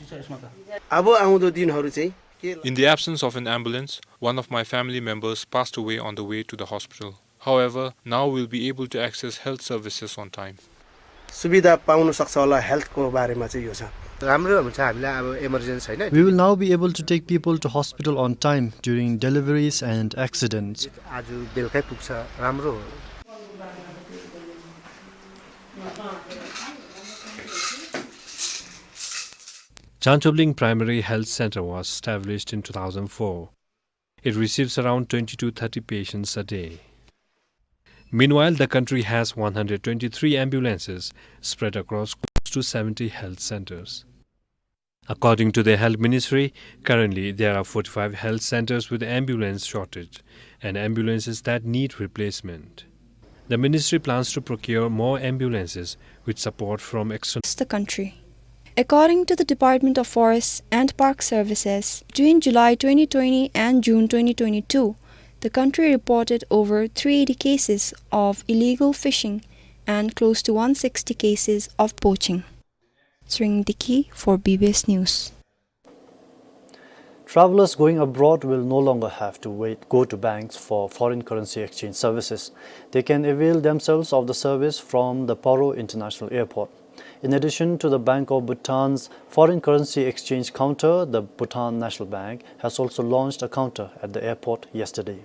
अब आउँदो दिनहरू चाहिँ के In the absence of an ambulance, one of my family members passed away on the way to the hospital. However, now we'll be able to access health services on time. सुविधा पाउन सक्छ होला हेल्थको बारेमा चाहिँ यो छ। राम्रो हुन्छ, हामीलाई अब इमर्जेन्सी, होइन? We will now be able to take people to hospital on time during deliveries and accidents. आज बेलुकै पुग्छ, राम्रो हो। Jangchobling Primary Health Center was established in two thousand four. It receives around twenty to thirty patients a day. Meanwhile, the country has one hundred twenty-three ambulances spread across close to seventy health centers. According to the Health Ministry, currently there are forty-five health centers with ambulance shortage and ambulances that need replacement. The ministry plans to procure more ambulances with support from external the country. According to the Department of Forests and Park Services, between July twenty twenty and June twenty twenty-two, the country reported over three eighty cases of illegal fishing and close to one sixty cases of poaching. Sring Dikhi for B B S News. Travelers going abroad will no longer have to wait, go to banks for foreign currency exchange services. They can avail themselves of the service from the Paro International Airport. In addition to the Bank of Bhutan's foreign currency exchange counter, the Bhutan National Bank has also launched a counter at the airport yesterday.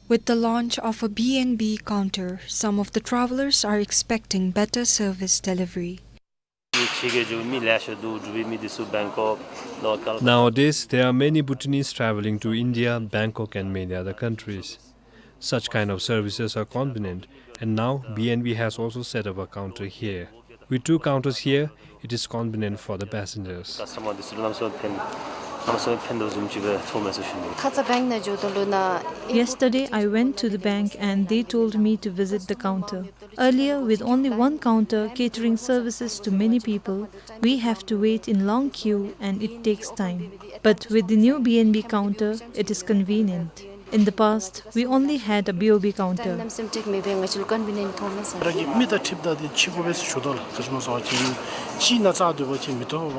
With the launch of a B N B counter, some of the travelers are expecting better service delivery. Nowadays, there are many Bhutanese traveling to India, Bangkok, and many other countries. Such kind of services are convenient, and now B N B has also set up a counter here. With two counters here, it is convenient for the passengers. Yesterday, I went to the bank and they told me to visit the counter. Earlier, with only one counter catering services to many people, we have to wait in long queue and it takes time. But with the new B N B counter, it is convenient. In the past, we only had a B O B counter.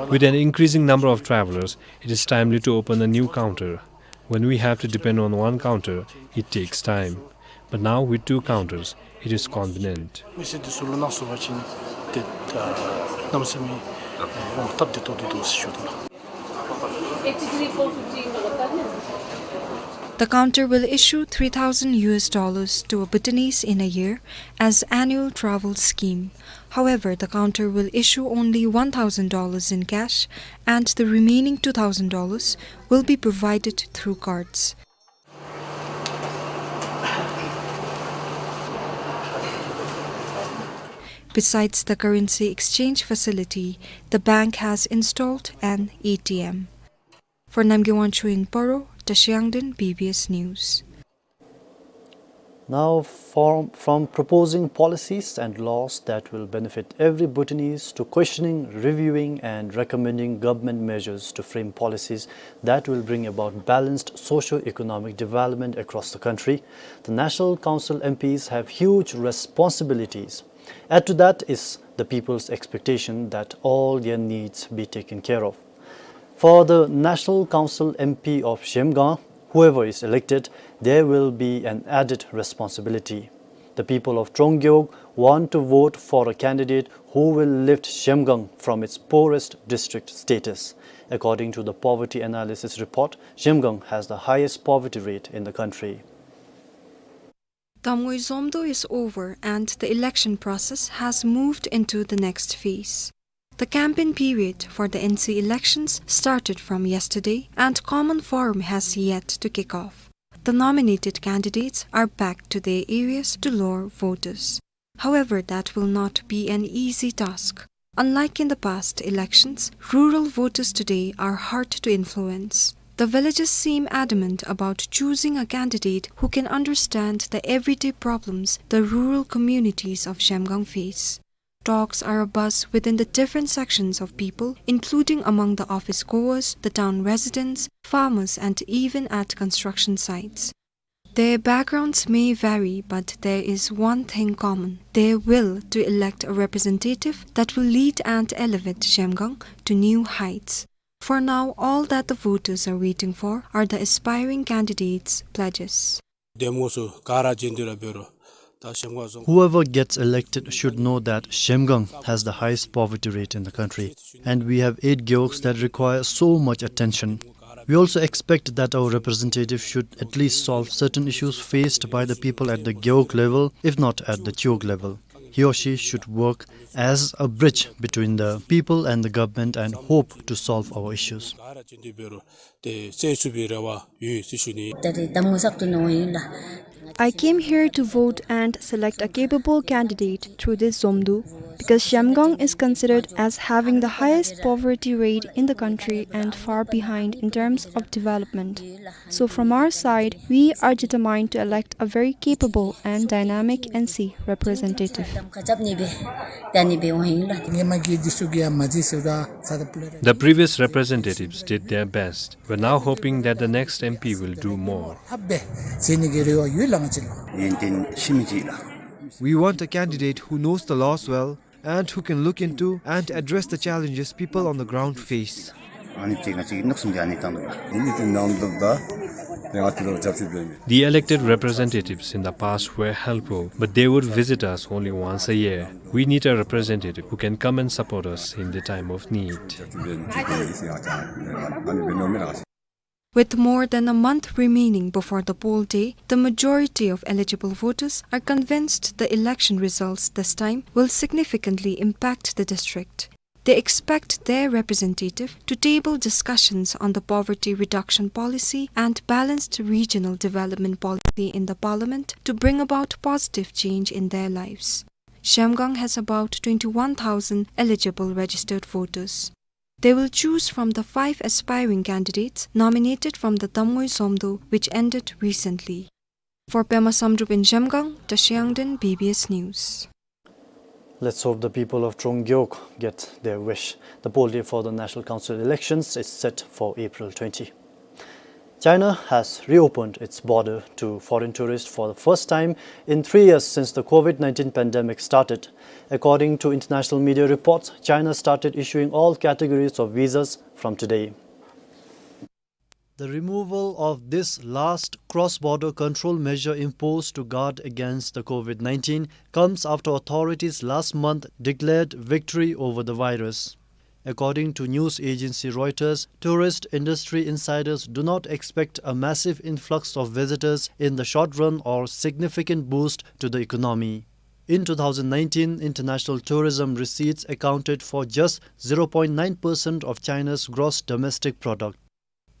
With an increasing number of travelers, it is timely to open a new counter. When we have to depend on one counter, it takes time. But now with two counters, it is convenient. The counter will issue three thousand U S dollars to a Bhutanese in a year as annual travel scheme. However, the counter will issue only one thousand dollars in cash, and the remaining two thousand dollars will be provided through cards. Besides the currency exchange facility, the bank has installed an A T M. For Namgay Wangchuk in Paro, Tashi Yangden, B B S News. Now, from, from proposing policies and laws that will benefit every Bhutanese to questioning, reviewing, and recommending government measures to frame policies that will bring about balanced socio-economic development across the country, the National Council M Ps have huge responsibilities. Add to that is the people's expectation that all their needs be taken care of. For the National Council M P of Zhemgang, whoever is elected, there will be an added responsibility. The people of Tronggyeog want to vote for a candidate who will lift Zhemgang from its poorest district status. According to the poverty analysis report, Zhemgang has the highest poverty rate in the country. Tamngoi Zomdo is over and the election process has moved into the next phase. The campaign period for the N C elections started from yesterday and common forum has yet to kick off. The nominated candidates are back to their areas to lure voters. However, that will not be an easy task. Unlike in the past elections, rural voters today are hard to influence. The villagers seem adamant about choosing a candidate who can understand the everyday problems the rural communities of Zhemgang face. Talks are abuzz within the different sections of people, including among the office goers, the town residents, farmers, and even at construction sites. Their backgrounds may vary, but there is one thing common: their will to elect a representative that will lead and elevate Zhemgang to new heights. For now, all that the voters are waiting for are the aspiring candidates' pledges. Whoever gets elected should know that Zhemgang has the highest poverty rate in the country, and we have eight gewogs that require so much attention. We also expect that our representative should at least solve certain issues faced by the people at the gewog level, if not at the chiwog level. He or she should work as a bridge between the people and the government and hope to solve our issues. I came here to vote and select a capable candidate through this Zomdo, because Zhemgang is considered as having the highest poverty rate in the country and far behind in terms of development. So from our side, we are determined to elect a very capable and dynamic N C representative. The previous representatives did their best. We're now hoping that the next M P will do more. We want a candidate who knows the laws well and who can look into and address the challenges people on the ground face. The elected representatives in the past were helpful, but they would visit us only once a year. We need a representative who can come and support us in the time of need. With more than a month remaining before the poll day, the majority of eligible voters are convinced the election results this time will significantly impact the district. They expect their representative to table discussions on the poverty reduction policy and balanced regional development policy in the parliament to bring about positive change in their lives. Zhemgang has about twenty-one thousand eligible registered voters. They will choose from the five aspiring candidates nominated from the Tamngoi Zomdo, which ended recently. For Pema Samdrup in Zhemgang, Tashi Yangden, B B S News. Let's hope the people of Tronggyeog get their wish. The poll day for the National Council elections is set for April twenty. China has reopened its border to foreign tourists for the first time in three years since the COVID nineteen pandemic started. According to international media reports, China started issuing all categories of visas from today. The removal of this last cross-border control measure imposed to guard against the COVID nineteen comes after authorities last month declared victory over the virus. According to news agency Reuters, tourist industry insiders do not expect a massive influx of visitors in the short run or significant boost to the economy. In two thousand nineteen, international tourism receipts accounted for just zero point nine percent of China's gross domestic product.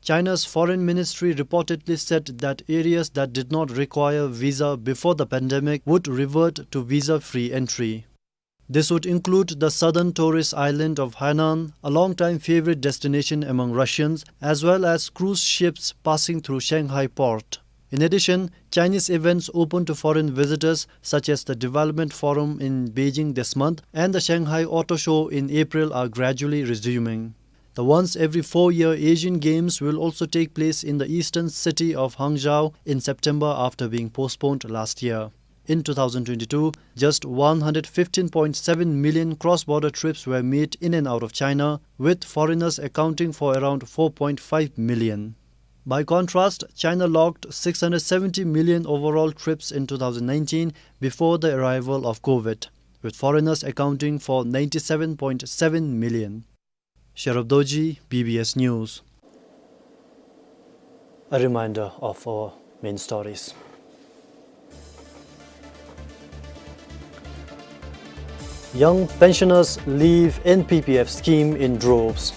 China's foreign ministry reportedly said that areas that did not require visa before the pandemic would revert to visa-free entry. This would include the southern tourist island of Hainan, a long-time favorite destination among Russians, as well as cruise ships passing through Shanghai port. In addition, Chinese events open to foreign visitors, such as the Development Forum in Beijing this month and the Shanghai Auto Show in April, are gradually resuming. The once every four-year Asian Games will also take place in the eastern city of Hangzhou in September after being postponed last year. In two thousand twenty-two, just one hundred fifteen point seven million cross-border trips were made in and out of China, with foreigners accounting for around four point five million. By contrast, China logged six hundred seventy million overall trips in two thousand nineteen before the arrival of COVID, with foreigners accounting for ninety-seven point seven million. Sherub Dorji, B B S News. A reminder of our main stories. Young pensioners leave N P P F scheme in droves.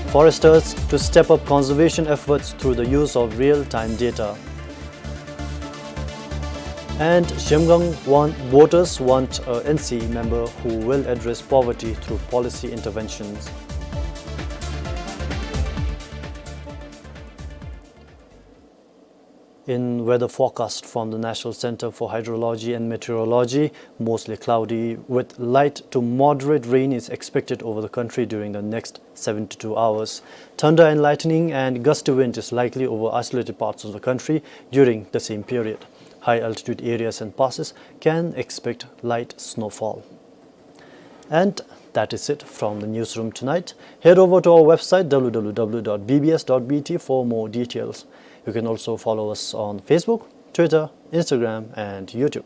Foresters to step up conservation efforts through the use of real-time data. And Zhemgang want, voters want a N C member who will address poverty through policy interventions. In weather forecast from the National Center for Hydrology and Meteorology, mostly cloudy with light to moderate rain is expected over the country during the next seventy-two hours. Thunder and lightning and gusty wind is likely over isolated parts of the country during the same period. High altitude areas and passes can expect light snowfall. And that is it from the newsroom tonight. Head over to our website, W W W dot B B S dot B T, for more details. You can also follow us on Facebook, Twitter, Instagram, and YouTube.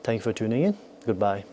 Thank you for tuning in. Goodbye.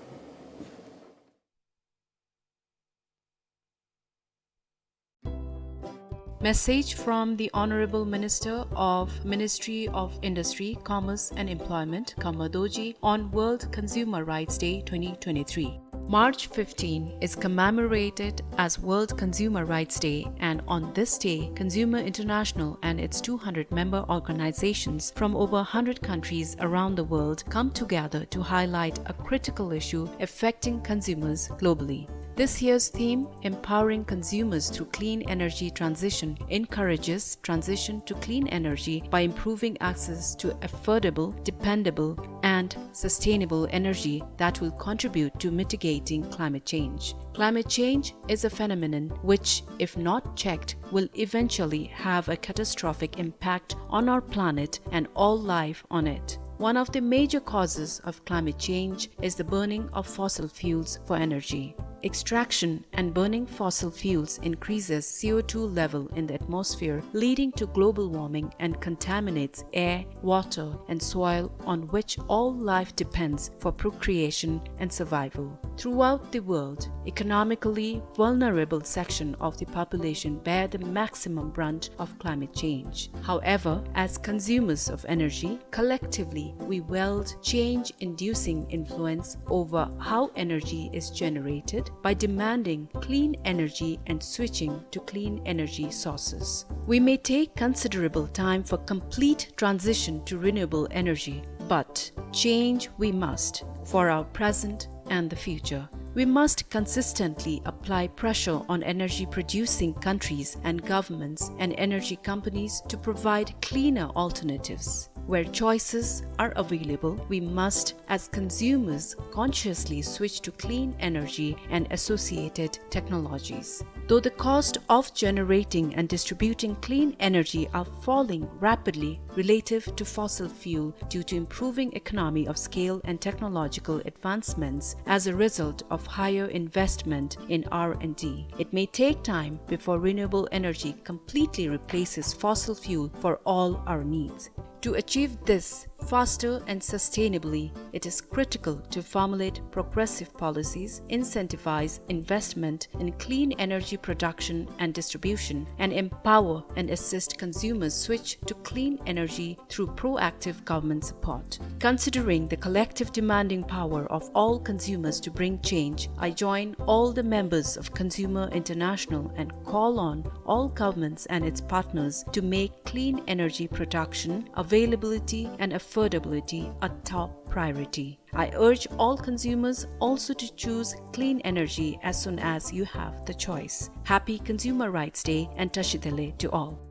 Message from the Honorable Minister of Ministry of Industry, Commerce and Employment, Khamar Dorji, on World Consumer Rights Day twenty twenty-three. March fifteen is commemorated as World Consumer Rights Day, and on this day, Consumer International and its two hundred member organizations from over a hundred countries around the world come together to highlight a critical issue affecting consumers globally. This year's theme, Empowering Consumers Through Clean Energy Transition, encourages transition to clean energy by improving access to affordable, dependable, and sustainable energy that will contribute to mitigating climate change. Climate change is a phenomenon which, if not checked, will eventually have a catastrophic impact on our planet and all life on it. One of the major causes of climate change is the burning of fossil fuels for energy. Extraction and burning fossil fuels increases C O two level in the atmosphere, leading to global warming and contaminates air, water, and soil on which all life depends for procreation and survival. Throughout the world, economically vulnerable section of the population bear the maximum brunt of climate change. However, as consumers of energy, collectively we wield change-inducing influence over how energy is generated by demanding clean energy and switching to clean energy sources. We may take considerable time for complete transition to renewable energy, but change we must for our present and the future. We must consistently apply pressure on energy-producing countries and governments and energy companies to provide cleaner alternatives. Where choices are available, we must, as consumers, consciously switch to clean energy and associated technologies. Though the cost of generating and distributing clean energy are falling rapidly relative to fossil fuel due to improving economy of scale and technological advancements as a result of higher investment in R and D, it may take time before renewable energy completely replaces fossil fuel for all our needs. To achieve this faster and sustainably, it is critical to formulate progressive policies, incentivize investment in clean energy production and distribution, and empower and assist consumers switch to clean energy through proactive government support. Considering the collective demanding power of all consumers to bring change, I join all the members of Consumer International and call on all governments and its partners to make clean energy production a availability and affordability a top priority. I urge all consumers also to choose clean energy as soon as you have the choice. Happy Consumer Rights Day and Tashi Delek to all.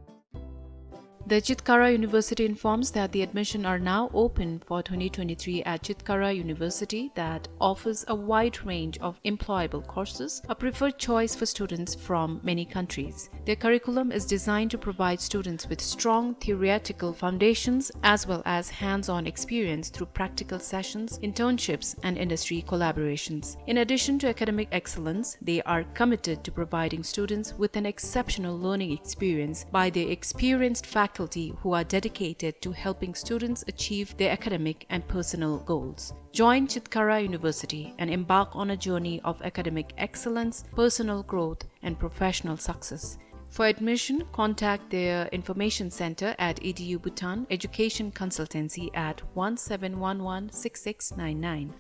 The Chitkara University informs that the admission are now open for twenty twenty-three at Chitkara University, that offers a wide range of employable courses, a preferred choice for students from many countries. Their curriculum is designed to provide students with strong theoretical foundations as well as hands-on experience through practical sessions, internships, and industry collaborations. In addition to academic excellence, they are committed to providing students with an exceptional learning experience by their experienced faculty who are dedicated to helping students achieve their academic and personal goals. Join Chitkara University and embark on a journey of academic excellence, personal growth, and professional success. For admission, contact their information center at E D U Bhutan Education Consultancy at one seven one one six six nine nine.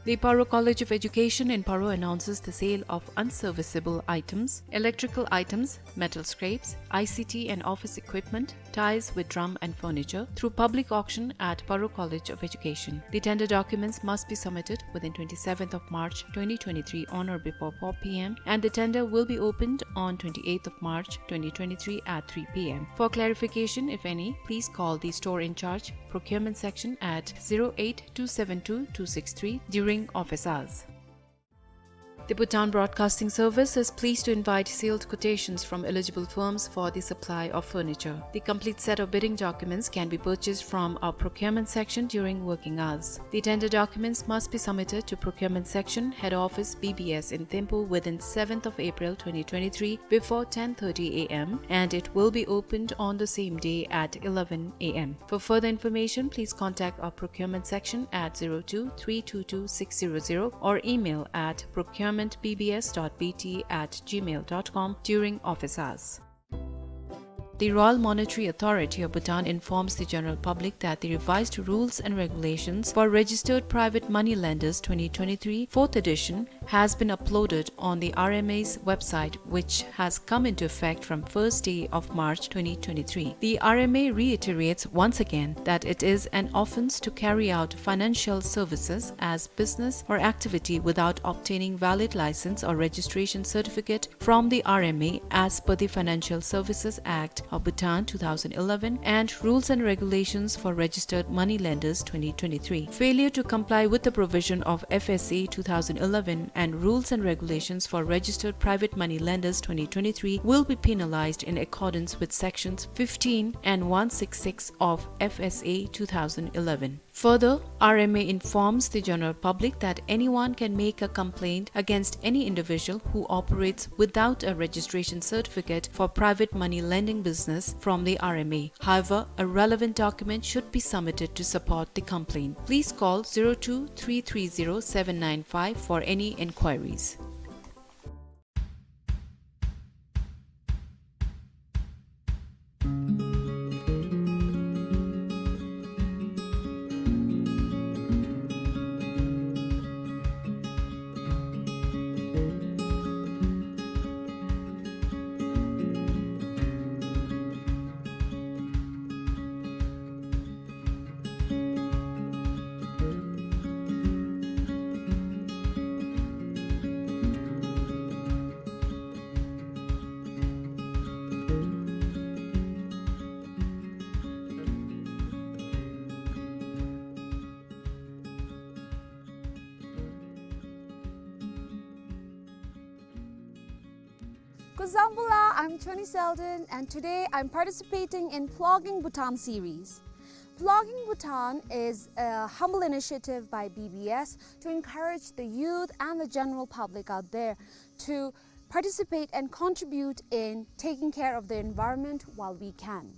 The Paro College of Education in Paro announces the sale of unserviceable items, electrical items, metal scraps, I C T and office equipment, ties with drum and furniture through public auction at Paro College of Education. The tender documents must be submitted within twenty-seventh of March twenty twenty-three on or before four p m, and the tender will be opened on twenty-eighth of March twenty twenty-three at three p m. For clarification, if any, please call the store in charge, procurement section at zero eight two seven two two six three during office hours. The Bhutan Broadcasting Service is pleased to invite sealed quotations from eligible firms for the supply of furniture. The complete set of bidding documents can be purchased from our procurement section during working hours. The tender documents must be submitted to procurement section, head office, B B S in Thimphu within seventh of April twenty twenty-three before ten thirty a m, and it will be opened on the same day at eleven a m. For further information, please contact our procurement section at zero two three two two six zero zero or email at procurement B B S dot B T at gmail dot com during office hours. The Royal Monetary Authority of Bhutan informs the general public that the revised rules and regulations for registered private money lenders twenty twenty-three, fourth edition, has been uploaded on the R M A's website, which has come into effect from first day of March twenty twenty-three. The R M A reiterates once again that it is an offense to carry out financial services as business or activity without obtaining valid license or registration certificate from the R M A as per the Financial Services Act of Bhutan two thousand eleven and Rules and Regulations for Registered Money Lenders twenty twenty-three. Failure to comply with the provision of F S A two thousand eleven and Rules and Regulations for Registered Private Money Lenders twenty twenty-three will be penalized in accordance with sections fifteen and one sixty-six of F S A two thousand eleven. Further, R M A informs the general public that anyone can make a complaint against any individual who operates without a registration certificate for private money lending business from the R M A. However, a relevant document should be submitted to support the complaint. Please call zero two three three zero seven nine five for any inquiries. Kuzuzangpo, I'm Tony Selden, and today I'm participating in Plogging Bhutan series. Plogging Bhutan is a humble initiative by B B S to encourage the youth and the general public out there to participate and contribute in taking care of the environment while we can.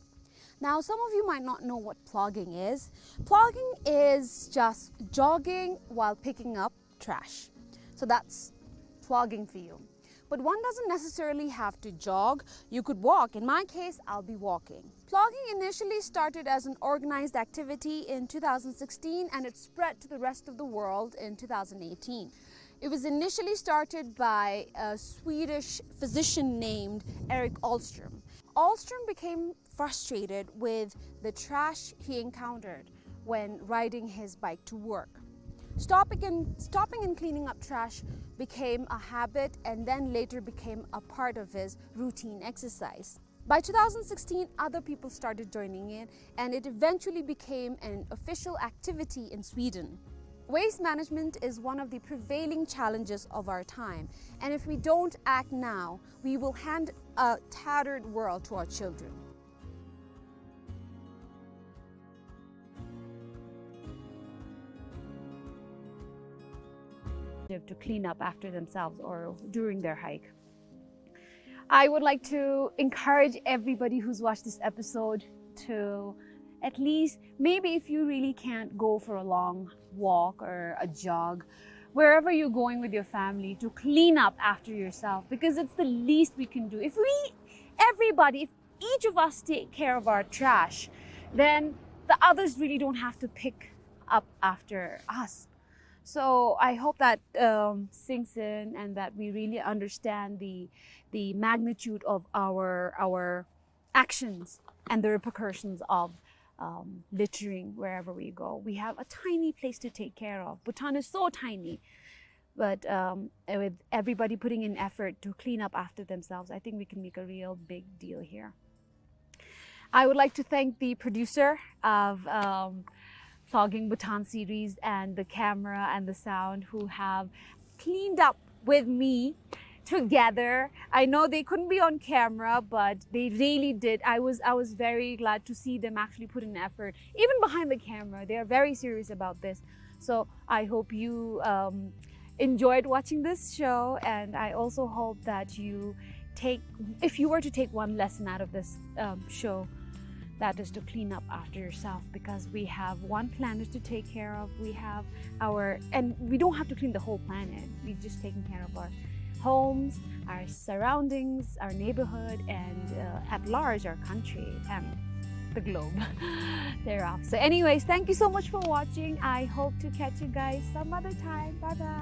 Now, some of you might not know what plogging is. Plogging is just jogging while picking up trash. So that's plogging for you. But one doesn't necessarily have to jog. You could walk. In my case, I'll be walking. Plogging initially started as an organized activity in two thousand sixteen, and it spread to the rest of the world in two thousand eighteen. It was initially started by a Swedish physician named Erik Ahlström. Ahlstrom became frustrated with the trash he encountered when riding his bike to work. Stopping and, stopping and cleaning up trash became a habit and then later became a part of his routine exercise. By two thousand sixteen, other people started joining in, and it eventually became an official activity in Sweden. Waste management is one of the prevailing challenges of our time, and if we don't act now, we will hand a tattered world to our children. To clean up after themselves or during their hike. I would like to encourage everybody who's watched this episode to at least, maybe if you really can't go for a long walk or a jog, wherever you're going with your family, to clean up after yourself, because it's the least we can do. If we, everybody, if each of us take care of our trash, then the others really don't have to pick up after us. So I hope that, um, sinks in and that we really understand the, the magnitude of our, our actions and the repercussions of, um, littering wherever we go. We have a tiny place to take care of. Bhutan is so tiny. But, um, with everybody putting in effort to clean up after themselves, I think we can make a real big deal here. I would like to thank the producer of, um, Vlogging Bhutan series and the camera and the sound who have cleaned up with me together. I know they couldn't be on camera, but they really did. I was, I was very glad to see them actually put in effort. Even behind the camera, they are very serious about this. So I hope you, um, enjoyed watching this show, and I also hope that you take, if you were to take one lesson out of this, um, show, that is to clean up after yourself, because we have one planet to take care of. We have our, and we don't have to clean the whole planet. We're just taking care of our homes, our surroundings, our neighborhood, and, uh, at large, our country and the globe thereof. So anyways, thank you so much for watching. I hope to catch you guys some other time. Bye bye.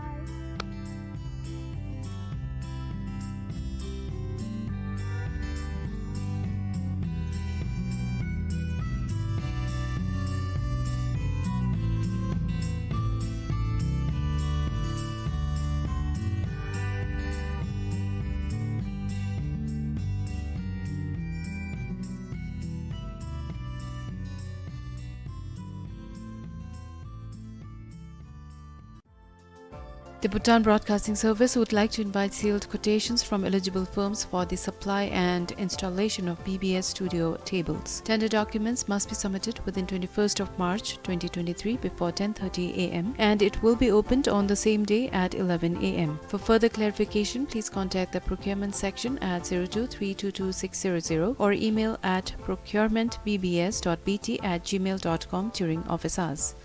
The Bhutan Broadcasting Service would like to invite sealed quotations from eligible firms for the supply and installation of B B S studio tables. Tender documents must be submitted within twenty-first of March twenty twenty-three before ten thirty A M, and it will be opened on the same day at eleven A M. For further clarification, please contact the procurement section at zero two three two two six zero zero or email at procurement B B S dot B T at gmail dot com during office hours.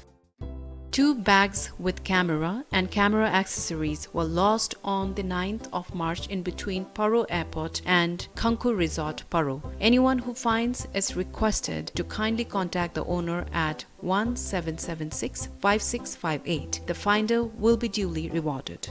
Two bags with camera and camera accessories were lost on the ninth of March in between Paro Airport and Khangkhur Resort, Paro. Anyone who finds is requested to kindly contact the owner at one seven seven six five six five eight. The finder will be duly rewarded.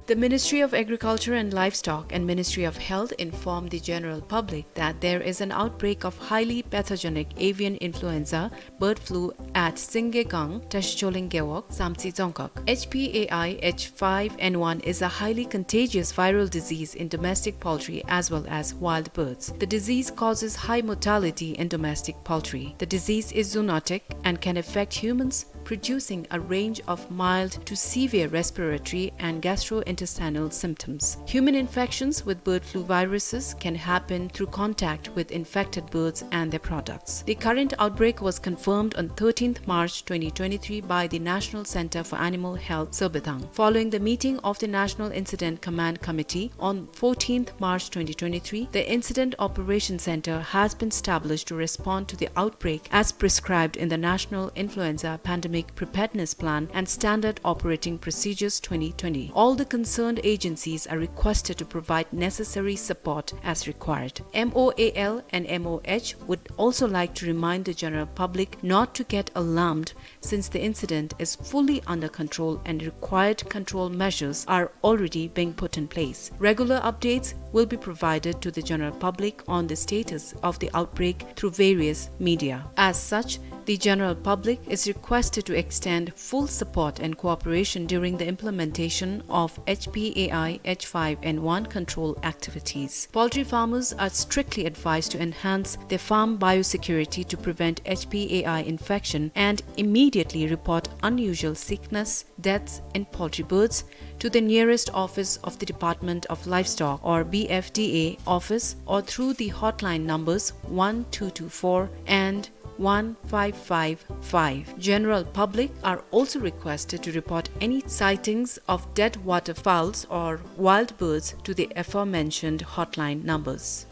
The Ministry of Agriculture and Livestock and Ministry of Health informed the general public that there is an outbreak of highly pathogenic avian influenza bird flu at Singgegang, Tashicholeng Gewog, Samtse Dzongkhag. H P A I H five N one is a highly contagious viral disease in domestic poultry as well as wild birds. The disease causes high mortality in domestic poultry. The disease is zoonotic and can affect humans, producing a range of mild to severe respiratory and gastrointestinal symptoms. Human infections with bird flu viruses can happen through contact with infected birds and their products. The current outbreak was confirmed on thirteenth March twenty twenty-three by the National Center for Animal Health, Sorbethang. Following the meeting of the National Incident Command Committee on fourteenth March twenty twenty-three, the Incident Operation Center has been established to respond to the outbreak as prescribed in the National Influenza Pandemic Preparedness Plan and Standard Operating Procedures twenty twenty. All the concerned agencies are requested to provide necessary support as required. M O A L and M O H would also like to remind the general public not to get alarmed, since the incident is fully under control and required control measures are already being put in place. Regular updates will be provided to the general public on the status of the outbreak through various media. As such, the general public is requested to extend full support and cooperation during the implementation of H P A I H five N one control activities. Poultry farmers are strictly advised to enhance their farm biosecurity to prevent H P A I infection and immediately report unusual sickness, deaths in poultry birds to the nearest office of the Department of Livestock or B F D A office or through the hotline numbers one two two four and one five five five. General public are also requested to report any sightings of dead waterfowls or wild birds to the aforementioned hotline numbers.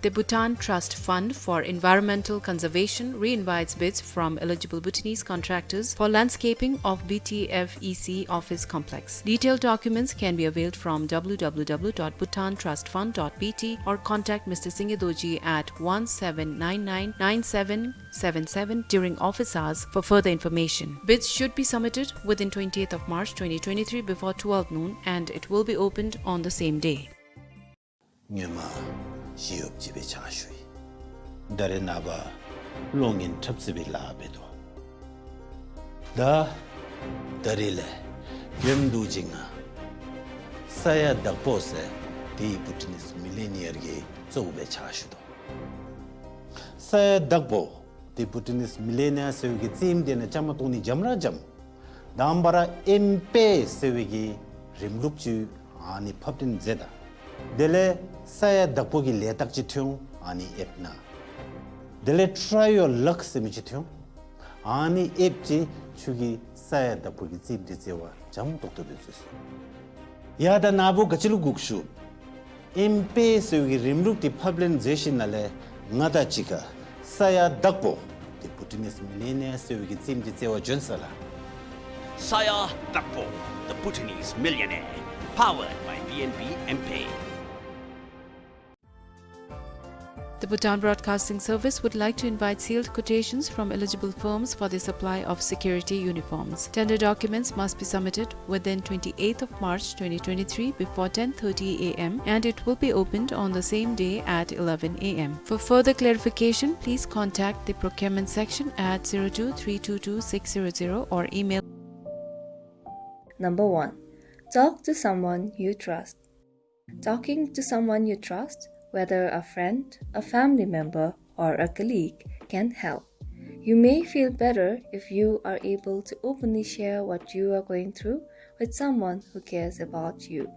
The Bhutan Trust Fund for Environmental Conservation re-invites bids from eligible Bhutanese contractors for landscaping of B T F E C office complex. Detailed documents can be availed from w w w dot bhutan trust fund dot b t or contact Mister Singye Dorji at one seven nine nine nine seven seven seven during office hours for further information. Bids should be submitted within twentieth of March twenty twenty-three before twelve noon, and it will be opened on the same day. སྔོན་མ་ཞི་གཡོགཔ་ཅིག་སྦེ་ཕྱག་ཞུ་ཡི། ད་རེས་ནངས་པ་གློག་བརྙན་འཁྲབ་རྩེད་པའི་ལཱ་འབད་དོ། ད་ད་རེས་ལས་རྒྱུན་དུ་ཅིག་ང་ས་ཡ་བདག་པོ་ཟེར་དེ་བྷུ་ཊི་ནིས་མི་ལི་ཡ་ནེར་གྱི་གཙོ་བོ་སྦེ་ཕྱག་ཞུ་དོ། ས་ཡ་བདག་པོ་དེ་བྷུ་ཊི་ནིས་མི་ལི་ཡ་ནེར་ཟེར་བའི་གི་རྩེདམོ་དེ་ནང་བཅའ་མར་གཏོགས་ནི་འཇམ་ར་འཇམ། དང་པ་ར་ཨེམ་པེ་ཟེར་བའི་གི་རིམ་ལུགས་ཅིག་ཨ་ནི་ཕབ་སྟོན་མཛད་ད། དེ་ལས་ས་ཡ་བདག་པོ་གི་ལས་རྟགས་ཅིག་ཐོན་འོང་ཨ་ནི་ཨེཔ་ནང་། དེ་ལས་Try Your Luck ཟེར་མི་ཅིག་ཐོན་འོང་། ཨ་ནི་ཨེཔ་ཅིག་ཁྱོད་ཀྱིས་ས་ཡ་བདག་པོ་གི་རྩེདམོ་དེ་རྩེ་བར་འཇམ་ཏོག་ཏོ་སྦེ་བཟོ་ཚུགས། ཡ་ད་ནཱ་བུ་ག་ཅི་ལུ་སྒུག་ཞུ། ཨེམ་པེ་ཟེར་བའི་གི་རིམ་ལུགས་དེ་ཕབ་ལེན་མཛད་ཞིནམ་ལས་ང་དང་གཅིག་ཁར་ས་ཡ་བདག་པོ་དེ་བྷུ་ཊི་ནིས་མི་ལི་ཡ་ནེར་ཟེར་བའི་གི་རྩེདམོ་དེ་རྩེ་བར་བྱོན་ས་ལགས། ས་ཡ་བདག་པོ, The Bhutanese Millionaire, powered by B N B M-Pay. The Bhutan Broadcasting Service would like to invite sealed quotations from eligible firms for the supply of security uniforms. Tender documents must be submitted within twenty-eighth of March twenty twenty-three before ten thirty a m and it will be opened on the same day at eleven a m. For further clarification, please contact the procurement section at zero two three two two six zero zero or email. Number one, talk to someone you trust. Talking to someone you trust, whether a friend, a family member, or a colleague, can help. You may feel better if you are able to openly share what you are going through with someone who cares about you.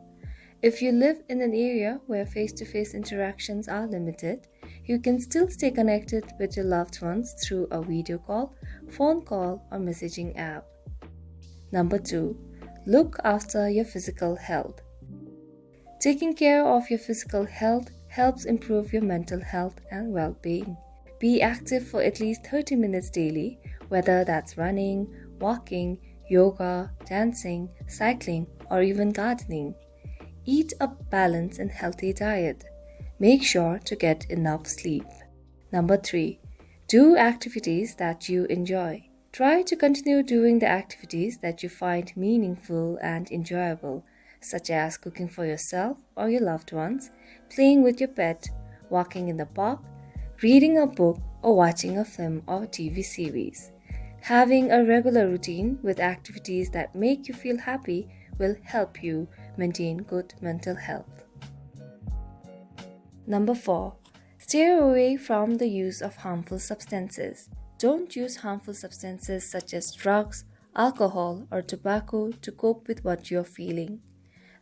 If you live in an area where face-to-face interactions are limited, you can still stay connected with your loved ones through a video call, phone call, or messaging app. Number two, look after your physical health. Taking care of your physical health helps improve your mental health and well-being. Be active for at least thirty minutes daily, whether that's running, walking, yoga, dancing, cycling, or even gardening. Eat a balanced and healthy diet. Make sure to get enough sleep. Number three, do activities that you enjoy. Try to continue doing the activities that you find meaningful and enjoyable, such as cooking for yourself or your loved ones, playing with your pet, walking in the park, reading a book, or watching a film or T V series. Having a regular routine with activities that make you feel happy will help you maintain good mental health. Number four, steer away from the use of harmful substances. Don't use harmful substances such as drugs, alcohol, or tobacco to cope with what you're feeling.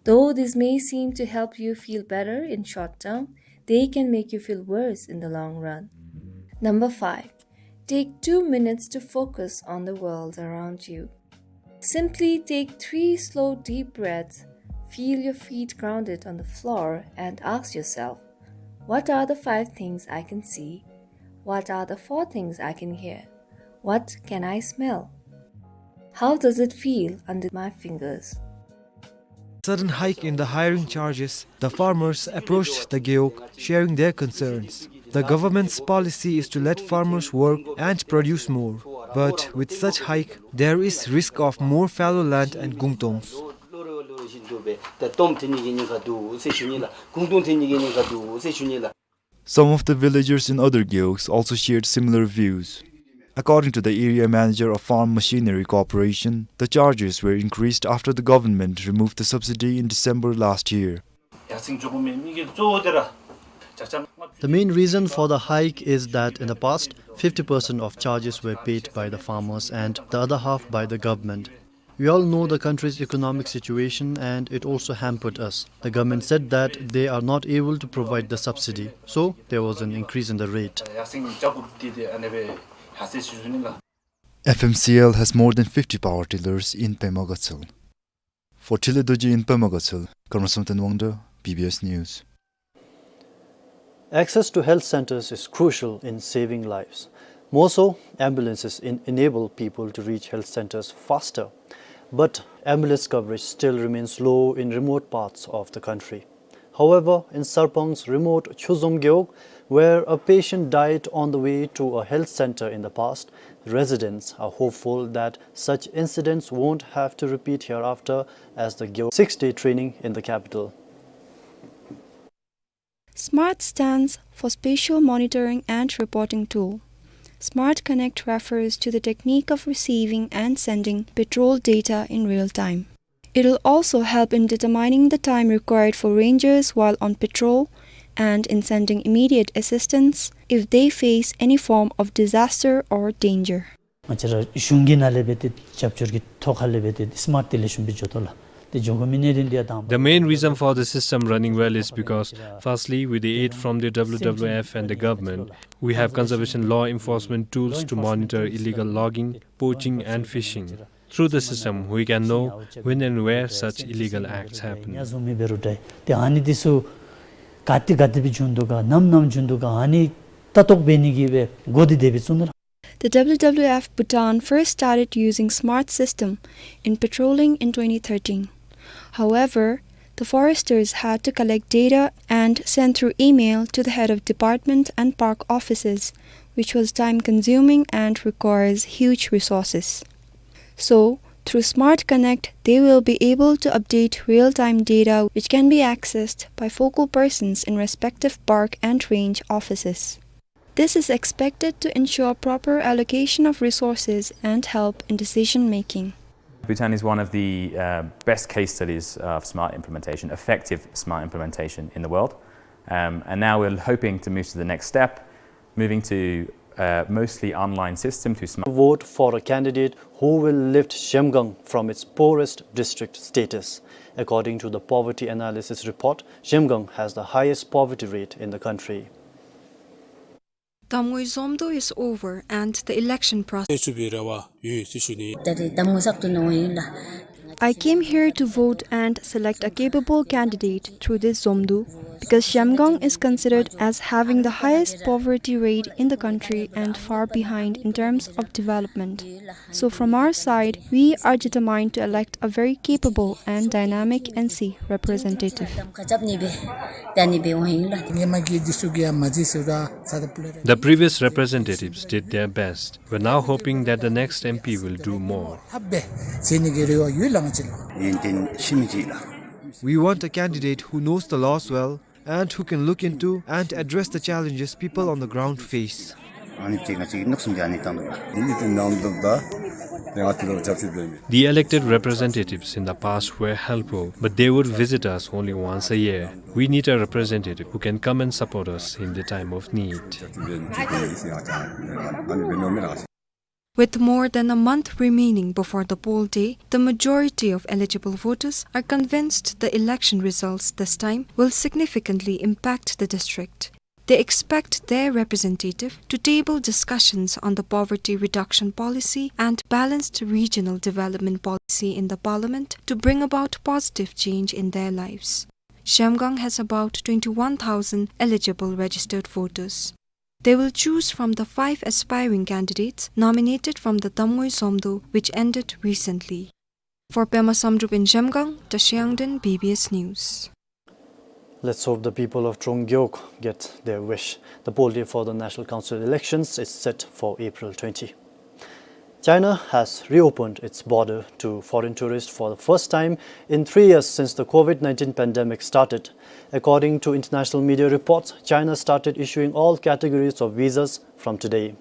Though this may seem to help you feel better in short term, they can make you feel worse in the long run. Number five, take two minutes to focus on the world around you. Simply take three slow, deep breaths, feel your feet grounded on the floor, and ask yourself, "What are the five things I can see? What are the four things I can hear? What can I smell? How does it feel under my fingers?" Sudden hike in the hiring charges, the farmers approached the gewog, sharing their concerns. The government's policy is to let farmers work and produce more. But with such hike, there is risk of more fallow land and gungtongs. Some of the villagers in other gewogs also shared similar views. According to the area manager of Farm Machinery Corporation, the charges were increased after the government removed the subsidy in December last year. The main reason for the hike is that in the past, fifty percent of charges were paid by the farmers and the other half by the government. We all know the country's economic situation, and it also hampered us. The government said that they are not able to provide the subsidy, so there was an increase in the rate. F M C L has more than fifty power tillers in Pema Gatshel. For Thinley Dorji in Pema Gatshel, Karma Samten Wangda, B B S News. Access to health centers is crucial in saving lives. More so, ambulances en-, enable people to reach health centers faster. But ambulance coverage still remains low in remote parts of the country. However, in Sarpang's remote Chuzom Gewog, where a patient died on the way to a health center in the past, residents are hopeful that such incidents won't have to repeat hereafter as the Gewog six-day training in the capital. SMART stands for Spatial Monitoring and Reporting Tool. SMART Connect refers to the technique of receiving and sending patrol data in real time. It'll also help in determining the time required for rangers while on patrol and in sending immediate assistance if they face any form of disaster or danger. ང་བཅས་ར་གཞུང་གི་ནང་ལས་འབད་དེ་རྒྱབ་སྐྱོར་གྱི་ཐོག་ཁ་ལས་འབད་དེ་སི་མཱརཊ་དེ་ལེགས་ཤོམ་སྦེ་འགྱོ་དོ་ལགས། དེ་འགྱོ་དགོ་མི་ནི་དེ་འདི་ཡང་དང་པ། The main reason for the system running well is because, firstly, with the aid from the W W F and the government, we have conservation law enforcement tools to monitor illegal logging, poaching, and fishing. Through the system, we can know when and where such illegal acts happen. ཉ་བཟུང་མི་འབད་རུང་འདྲ། དེ་ཨ་ནི་དེ་ཚུ་ག་ཏེ་ག་ཏེ་སྦེ་བྱུང་དོ་ག་ནམ་ནམ་བྱུང་དོ་ག་ཨ་ནི་ལྟ་རྟོག་འབད་ནི་གི་སྦེ་འགོ་འདི་དེ་སྦེ་བཙུགས་ནུག་ལགས། The W W F Bhutan first started using smart system in patrolling in twenty thirteen. However, the foresters had to collect data and send through email to the head of department and park offices, which was time consuming and requires huge resources. So, through Smart Connect, they will be able to update real-time data which can be accessed by focal persons in respective park and range offices. This is expected to ensure proper allocation of resources and help in decision making. Bhutan is one of the, uh, best case studies of smart implementation, effective smart implementation in the world. Um, and now we're hoping to move to the next step, moving to, uh, mostly online system to smart. Vote for a candidate who will lift Zhemgang from its poorest district status. According to the poverty analysis report, Zhemgang has the highest poverty rate in the country. Tamngoi Zomdo is over and the election process. I came here to vote and select a capable candidate through this Zomdo because Zhemgang is considered as having the highest poverty rate in the country and far behind in terms of development. So from our side, we are determined to elect a very capable and dynamic N C representative. The previous representatives did their best. We're now hoping that the next M P will do more. We want a candidate who knows the laws well and who can look into and address the challenges people on the ground face. The elected representatives in the past were helpful, but they would visit us only once a year. We need a representative who can come and support us in the time of need. With more than a month remaining before the poll day, the majority of eligible voters are convinced the election results this time will significantly impact the district. They expect their representative to table discussions on the poverty reduction policy and balanced regional development policy in the parliament to bring about positive change in their lives. Zhemgang has about twenty-one thousand eligible registered voters. They will choose from the five aspiring candidates nominated from the Tamngoi Zomdo, which ended recently. For Pema Samdrup in Zhemgang, Tashi Yangden, B B S News. Let's hope the people of Trongyok get their wish. The poll day for the National Council elections is set for April twenty. China has reopened its border to foreign tourists for the first time in three years since the COVID nineteen pandemic started. According to international media reports, China started issuing all categories of visas from today.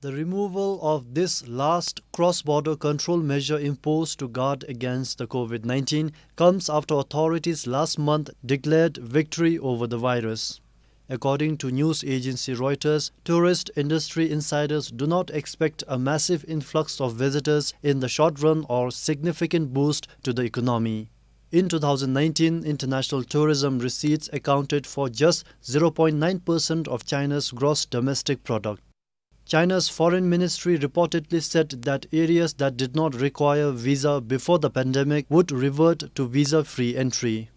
The removal of this last cross-border control measure imposed to guard against the COVID nineteen comes after authorities last month declared victory over the virus. According to news agency Reuters, tourist industry insiders do not expect a massive influx of visitors in the short run or significant boost to the economy. In two thousand nineteen, international tourism receipts accounted for just zero point nine percent of China's gross domestic product. China's foreign ministry reportedly said that areas that did not require visa before the pandemic would revert to visa-free entry.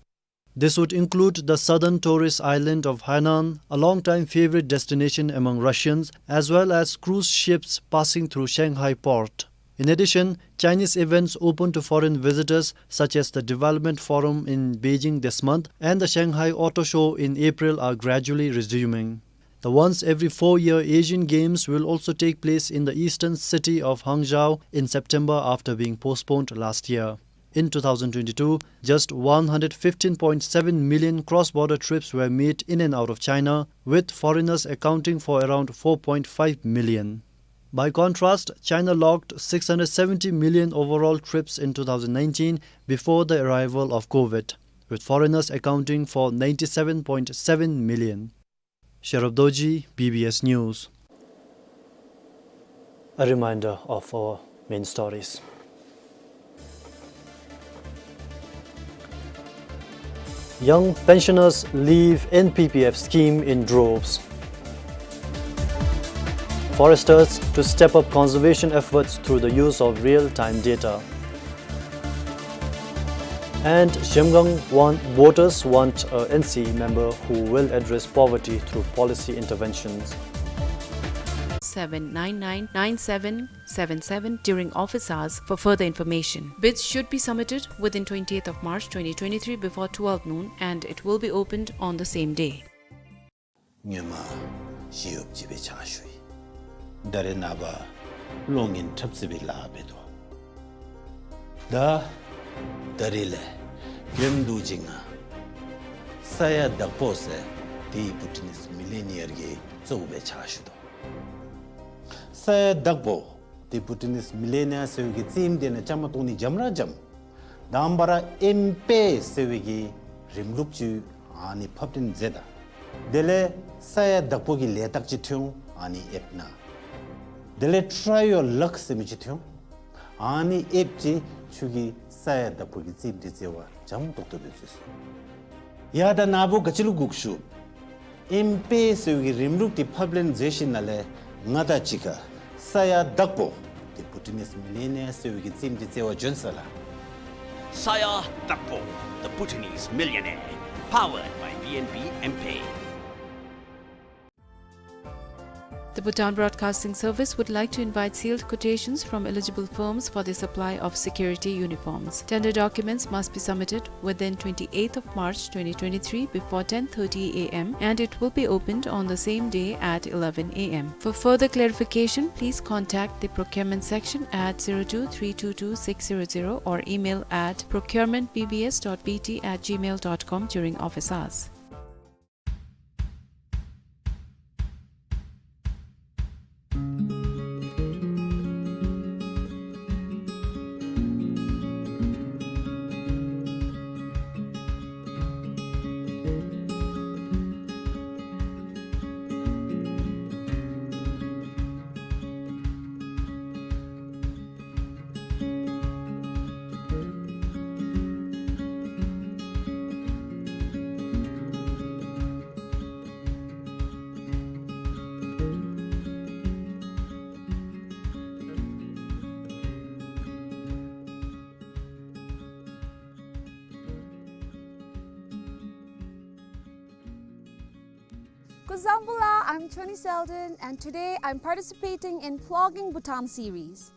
This would include the southern tourist island of Hainan, a long-time favorite destination among Russians, as well as cruise ships passing through Shanghai port. In addition, Chinese events open to foreign visitors, such as the Development Forum in Beijing this month and the Shanghai Auto Show in April, are gradually resuming. The once every four-year Asian Games will also take place in the eastern city of Hangzhou in September after being postponed last year. In two thousand twenty-two, just one hundred fifteen point seven million cross-border trips were made in and out of China, with foreigners accounting for around four point five million. By contrast, China logged six hundred seventy million overall trips in two thousand nineteen before the arrival of COVID, with foreigners accounting for ninety-seven point seven million. Sherub Dorji, B B S News. A reminder of our main stories. Young pensioners leave N P P F scheme in droves. Foresters to step up conservation efforts through the use of real-time data. And Zhemgang want, voters want a N C member who will address poverty through policy interventions. Seven nine nine nine seven seven seven during office hours for further information. Bids should be submitted within twentieth of March twenty twenty-three before twelve noon and it will be opened on the same day. སྔོན་མ་ཞི་གཡོགཔ་ཅིག་སྦེ་ཕྱག་ཞུ་ཡི། ད་རེས་ནངས་པ་གློག་བརྙན་འཁྲབ་རྩེད་པའི་ལཱ་འབད་དོ། ད་ད་རེས་ལས་རྒྱུན་དུ་ཅིག་ང་ས་ཡ་བདག་པོ་ཟེར་དེ་བྷུ་ཊི་ནིས་མི་ལི་ཡ་ནེར་གྱི་གཙོ་བོ་སྦེ་ཕྱག་ཞུ་དོ། ས་ཡ་བདག་པོ་དེ་བྷུ་ཊི་ནིས་མི་ལི་ཡ་ནེར་ཟེར་བའི་གི་རྩེདམོ་དེ་ནང་བཅའ་མར་གཏོགས་ནི་འཇམ་ར་འཇམ། དང་པ་ར་ཨེམ་པེ་ཟེར་བའི་གི་རིམ་ལུགས་ཅིག་ཨ་ནི་ཕབ་སྟོན་མཛད་ད། དེ་ལས་ས་ཡ་བདག་པོ་གི་ལས་རྟགས་ཅིག་ཐོན་འོང་ཨ་ནི་ཨེཔ་ནང་། དེ་ལས་Try Your Luck ཟེར་མི་ཅིག་ཐོན་འོང་། ཨ་ནི་ཨེཔ་ཅིག་ཁྱོད་ཀྱི་ས་ཡ་བདག་པོ་གི་རྩེདམོ་དེ་རྩེ་བར་འཇམ་ཏོག་ཏོ་སྦེ་བཟོ་ཚུགས། ཡ་ད་ནཱ་བུ་ག་ཅི་ལུ་སྒུག་ཞུ། ཨེམ་པེ་ཟེར་བའི་གི་རིམ་ལུགས་དེ་ཕབ་ལེན་མཛད་ཞིནམ་ལས་ང་དང་གཅིག་ཁར་ས་ཡ་བདག་པོ་དེ་བྷུ་ཊི་ནིས་མི་ལི་ཡ་ནེར་ཟེར་བའི་གི་རྩེདམོ་དེ་རྩེ་བར་བྱོན་ས་ལགས། Saya Dakpo, the Bhutanese millionaire, powered by B N B M-Pay. The Bhutan Broadcasting Service would like to invite sealed quotations from eligible firms for the supply of security uniforms. Tender documents must be submitted within twenty-eighth of March twenty twenty-three before ten thirty A M and it will be opened on the same day at eleven A M. For further clarification, please contact the procurement section at zero two three two two six zero zero or email at procurement B B S dot B T at gmail dot com during office hours. Kuzuzangpo la, I'm Tony Sheldon, and today I'm participating in Plogging Bhutan series.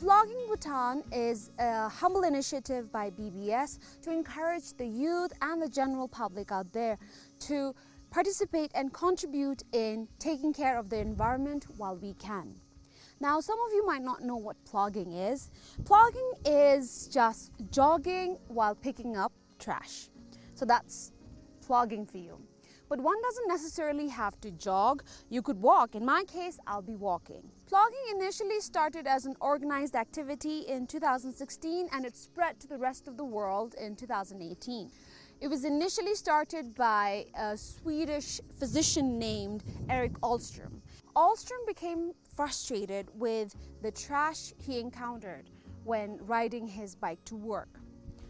Plogging Bhutan is a humble initiative by B B S to encourage the youth and the general public out there to participate and contribute in taking care of the environment while we can. Now, some of you might not know what plogging is. Plogging is just jogging while picking up trash. So that's plogging for you. But one doesn't necessarily have to jog. You could walk. In my case, I'll be walking. Plogging initially started as an organized activity in two thousand sixteen, and it spread to the rest of the world in two thousand eighteen. It was initially started by a Swedish physician named Erik Ahlström. Ahlström became frustrated with the trash he encountered when riding his bike to work.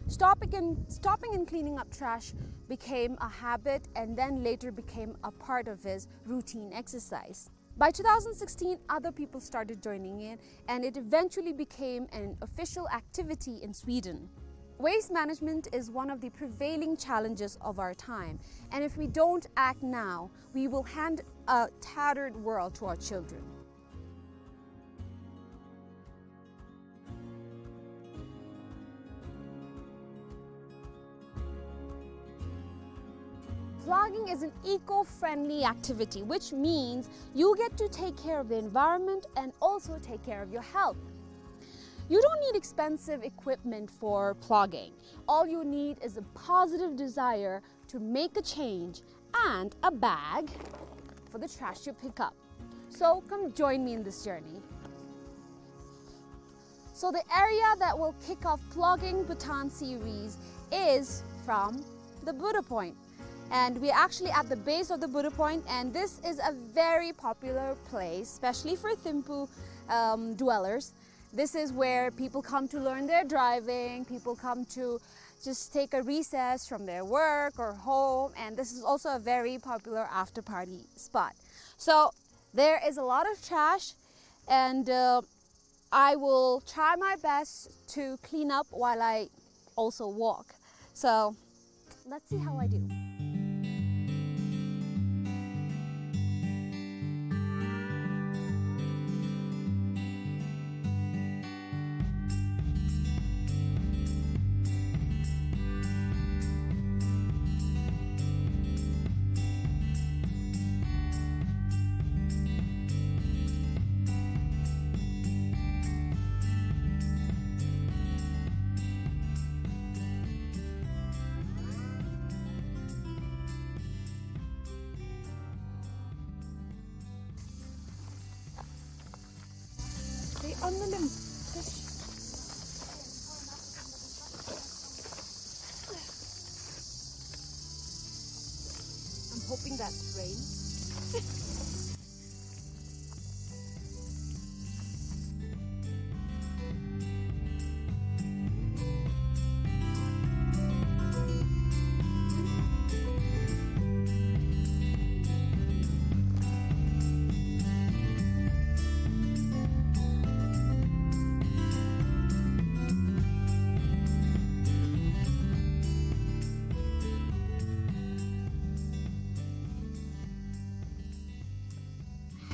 Stopping and, stopping and cleaning up trash became a habit and then later became a part of his routine exercise. By two thousand sixteen, other people started joining in, and it eventually became an official activity in Sweden. Waste management is one of the prevailing challenges of our time, and if we don't act now, we will hand a tattered world to our children. Plogging is an eco-friendly activity, which means you get to take care of the environment and also take care of your health. You don't need expensive equipment for plogging. All you need is a positive desire to make a change and a bag for the trash you pick up. So come join me in this journey. So the area that will kick off Plogging Bhutan series is from the Buddha Point. And we're actually at the base of the Buddha Point, and this is a very popular place, especially for Thimphu, um, dwellers. This is where people come to learn their driving, people come to just take a recess from their work or home, and this is also a very popular after party spot. So there is a lot of trash, and, uh, I will try my best to clean up while I also walk. So let's see how I do. They on the limb. Just, I'm hoping that's rain.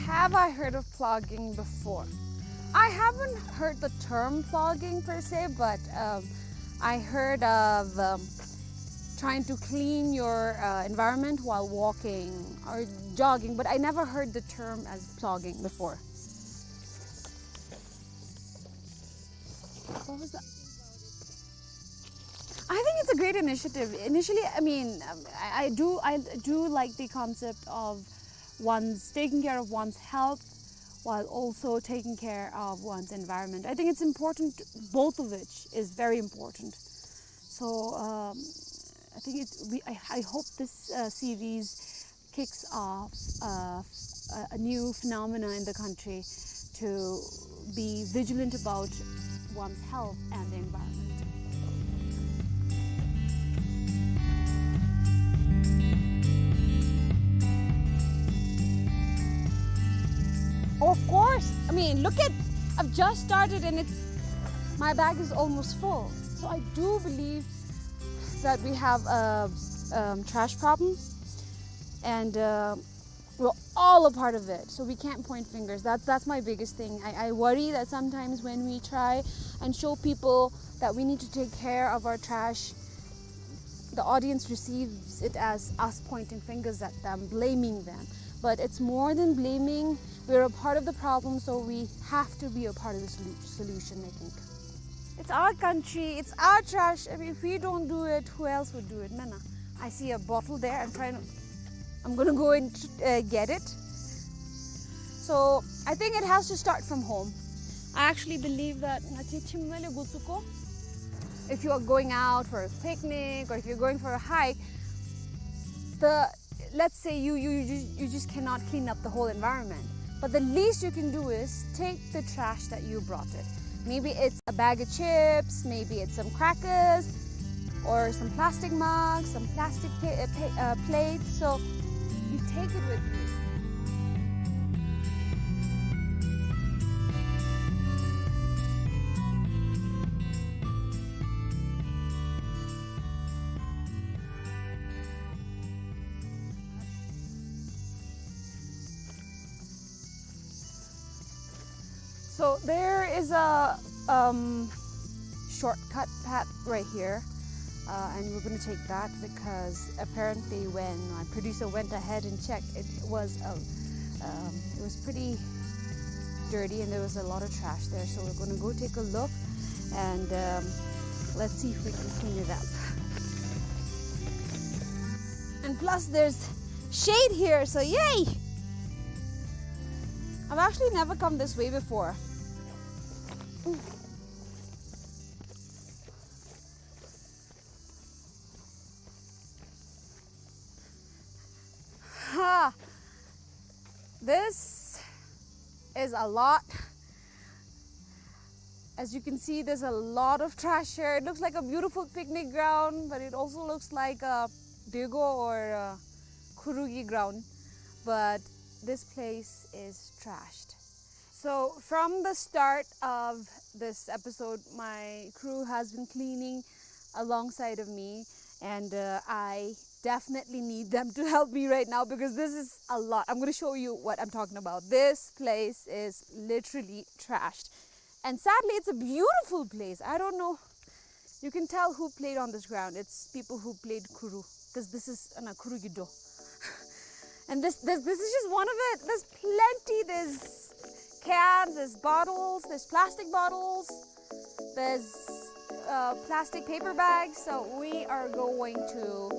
Have I heard of plogging before? I haven't heard the term plogging per se, but, um, I heard of, um, trying to clean your, uh, environment while walking or jogging, but I never heard the term as plogging before. What was that? I think it's a great initiative. Initially, I mean, um, I, I do, I do like the concept of one's taking care of one's health while also taking care of one's environment. I think it's important, both of which is very important. So, um, I think it, we, I, I hope this, uh, series kicks off, uh, a, a new phenomena in the country to be vigilant about one's health and the environment. Of course, I mean, look at, I've just started and it's, my bag is almost full. So I do believe that we have a, um, trash problem, and, uh, We're all a part of it, so we can't point fingers. That's, that's my biggest thing. I, I worry that sometimes when we try and show people that we need to take care of our trash, the audience receives it as us pointing fingers at them, blaming them. But it's more than blaming. We're a part of the problem, so we have to be a part of the solu-, solution, I think. It's our country, it's our trash. I mean, if we don't do it, who else would do it? Mena, I see a bottle there. I'm trying to, I'm gonna go and, uh, get it. So I think it has to start from home. I actually believe that ngachi chimnale gutsuko, if you are going out for a picnic or if you're going for a hike, the, let's say you, you, you, you just cannot clean up the whole environment. But the least you can do is take the trash that you brought it. Maybe it's a bag of chips, maybe it's some crackers, or some plastic mugs, some plastic pa-, uh, pa-, uh, plates. So you take it with you. So there is a, um, shortcut path right here, uh, and we're gonna take that because apparently when my producer went ahead and checked, it was a, um, it was pretty dirty and there was a lot of trash there. So we're gonna go take a look and, um, let's see if we can clean it up. And plus, there's shade here, so yay! I've actually never come this way before. Ha! This is a lot. As you can see, there's a lot of trash here. It looks like a beautiful picnic ground, but it also looks like a dego or a khurugi ground. But this place is trashed. So from the start of this episode, my crew has been cleaning alongside of me, and, uh, I definitely need them to help me right now because this is a lot. I'm gonna show you what I'm talking about. This place is literally trashed. And sadly, it's a beautiful place. I don't know. You can tell who played on this ground. It's people who played khuru, 'cause this is, uh, no, khurugi do. And this, this, this is just one of it. There's plenty. There's cans, there's bottles, there's plastic bottles, there's, uh, plastic paper bags. So we are going to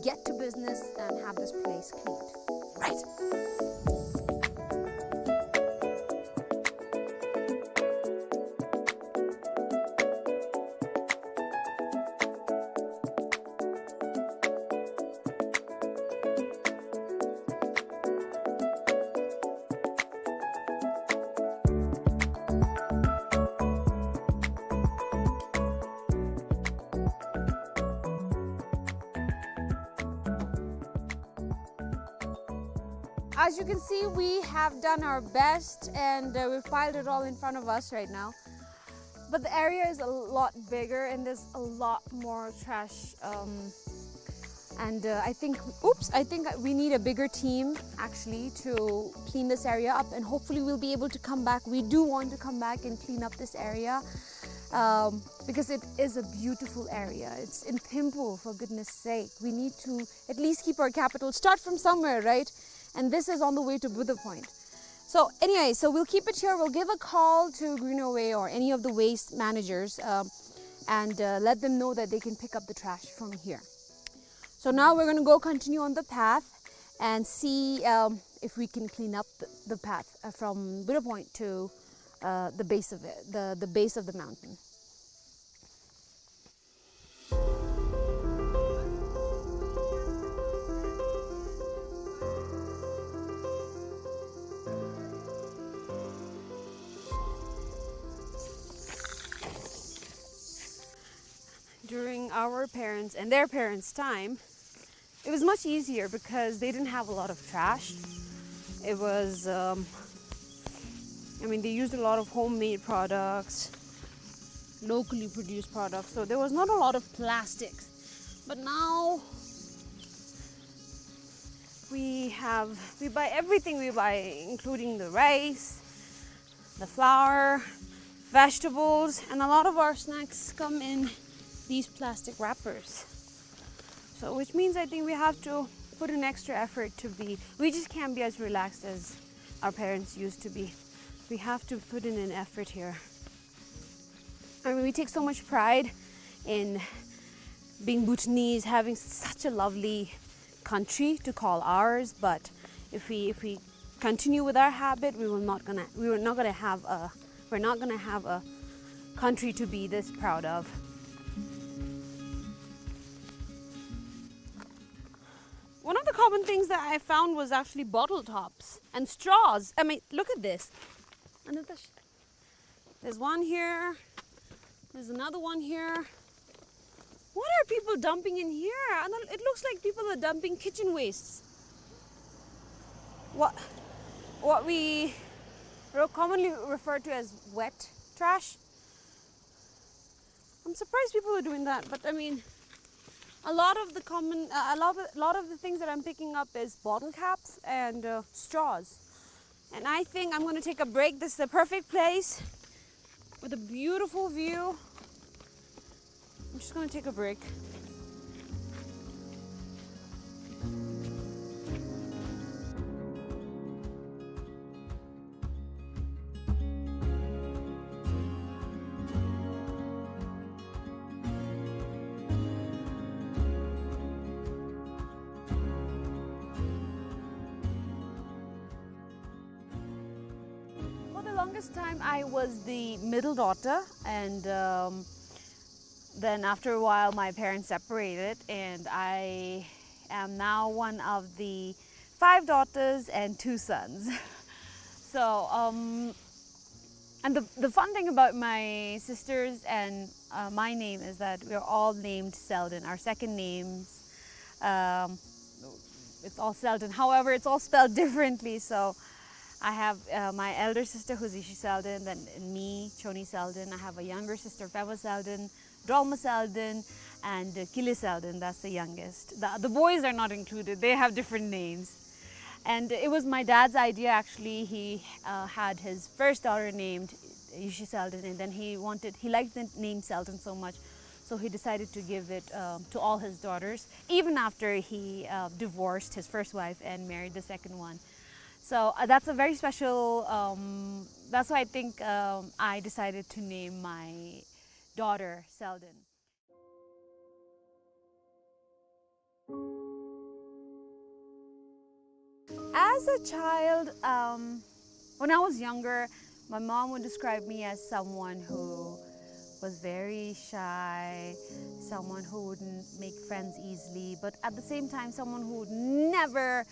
get to business and have this place cleaned. Right. As you can see, we have done our best and, uh, we've piled it all in front of us right now. But the area is a lot bigger and there's a lot more trash. Um, and, uh, I think, oops, I think we need a bigger team actually to clean this area up, and hopefully we'll be able to come back. We do want to come back and clean up this area, um, because it is a beautiful area. It's in Thimphu, for goodness sake. We need to at least keep our capital, start from somewhere, right? And this is on the way to Buddha Point. So anyway, so we'll keep it here. We'll give a call to Greenaway or any of the waste managers, um, and, uh, let them know that they can pick up the trash from here. So now we're gonna go continue on the path and see, um, if we can clean up the, the path, uh, from Buddha Point to, uh, the base of it, the, the base of the mountain. During our parents' and their parents' time, it was much easier because they didn't have a lot of trash. It was, um, I mean, they used a lot of homemade products, locally produced products, so there was not a lot of plastics. But now, We have, we buy everything we buy, including the rice, the flour, vegetables, and a lot of our snacks come in these plastic wrappers. So, which means I think we have to put an extra effort to be, we just can't be as relaxed as our parents used to be. We have to put in an effort here. I mean, we take so much pride in being Bhutanese, having such a lovely country to call ours, but if we, if we continue with our habit, we will not gonna, we are not gonna have a, we're not gonna have a country to be this proud of. One of the common things that I found was actually bottle tops and straws. I mean, look at this. Another sh-, there's one here. There's another one here. What are people dumping in here? And it looks like people are dumping kitchen wastes. What, what we re-, commonly refer to as wet trash. I'm surprised people are doing that, but I mean, a lot of the common, uh, a lot of, a lot of the things that I'm picking up is bottle caps and, uh, straws. And I think I'm gonna take a break. This is the perfect place with a beautiful view. I'm just gonna take a break. For the longest time, I was the middle daughter, and, um, then after a while, my parents separated, and I am now one of the five daughters and two sons. So, um, and the, the fun thing about my sisters and, uh, my name is that we're all named Selden. Our second names, um, it's all Selden. However, it's all spelled differently. So I have, uh, my elder sister, who's Ishi Selden, then me, Choni Selden. I have a younger sister, Pema Selden, Drolma Selden, and, uh, Kili Selden, that's the youngest. The, the boys are not included, they have different names. And it was my dad's idea, actually. He, uh, had his first daughter named Ishi Selden, and then he wanted, he liked the name Selden so much, so he decided to give it, um, to all his daughters, even after he, uh, divorced his first wife and married the second one. So, uh, that's a very special, um, that's why I think, um, I decided to name my daughter Selden. As a child, um, when I was younger, my mom would describe me as someone who was very shy, someone who wouldn't make friends easily, but at the same time, someone who would never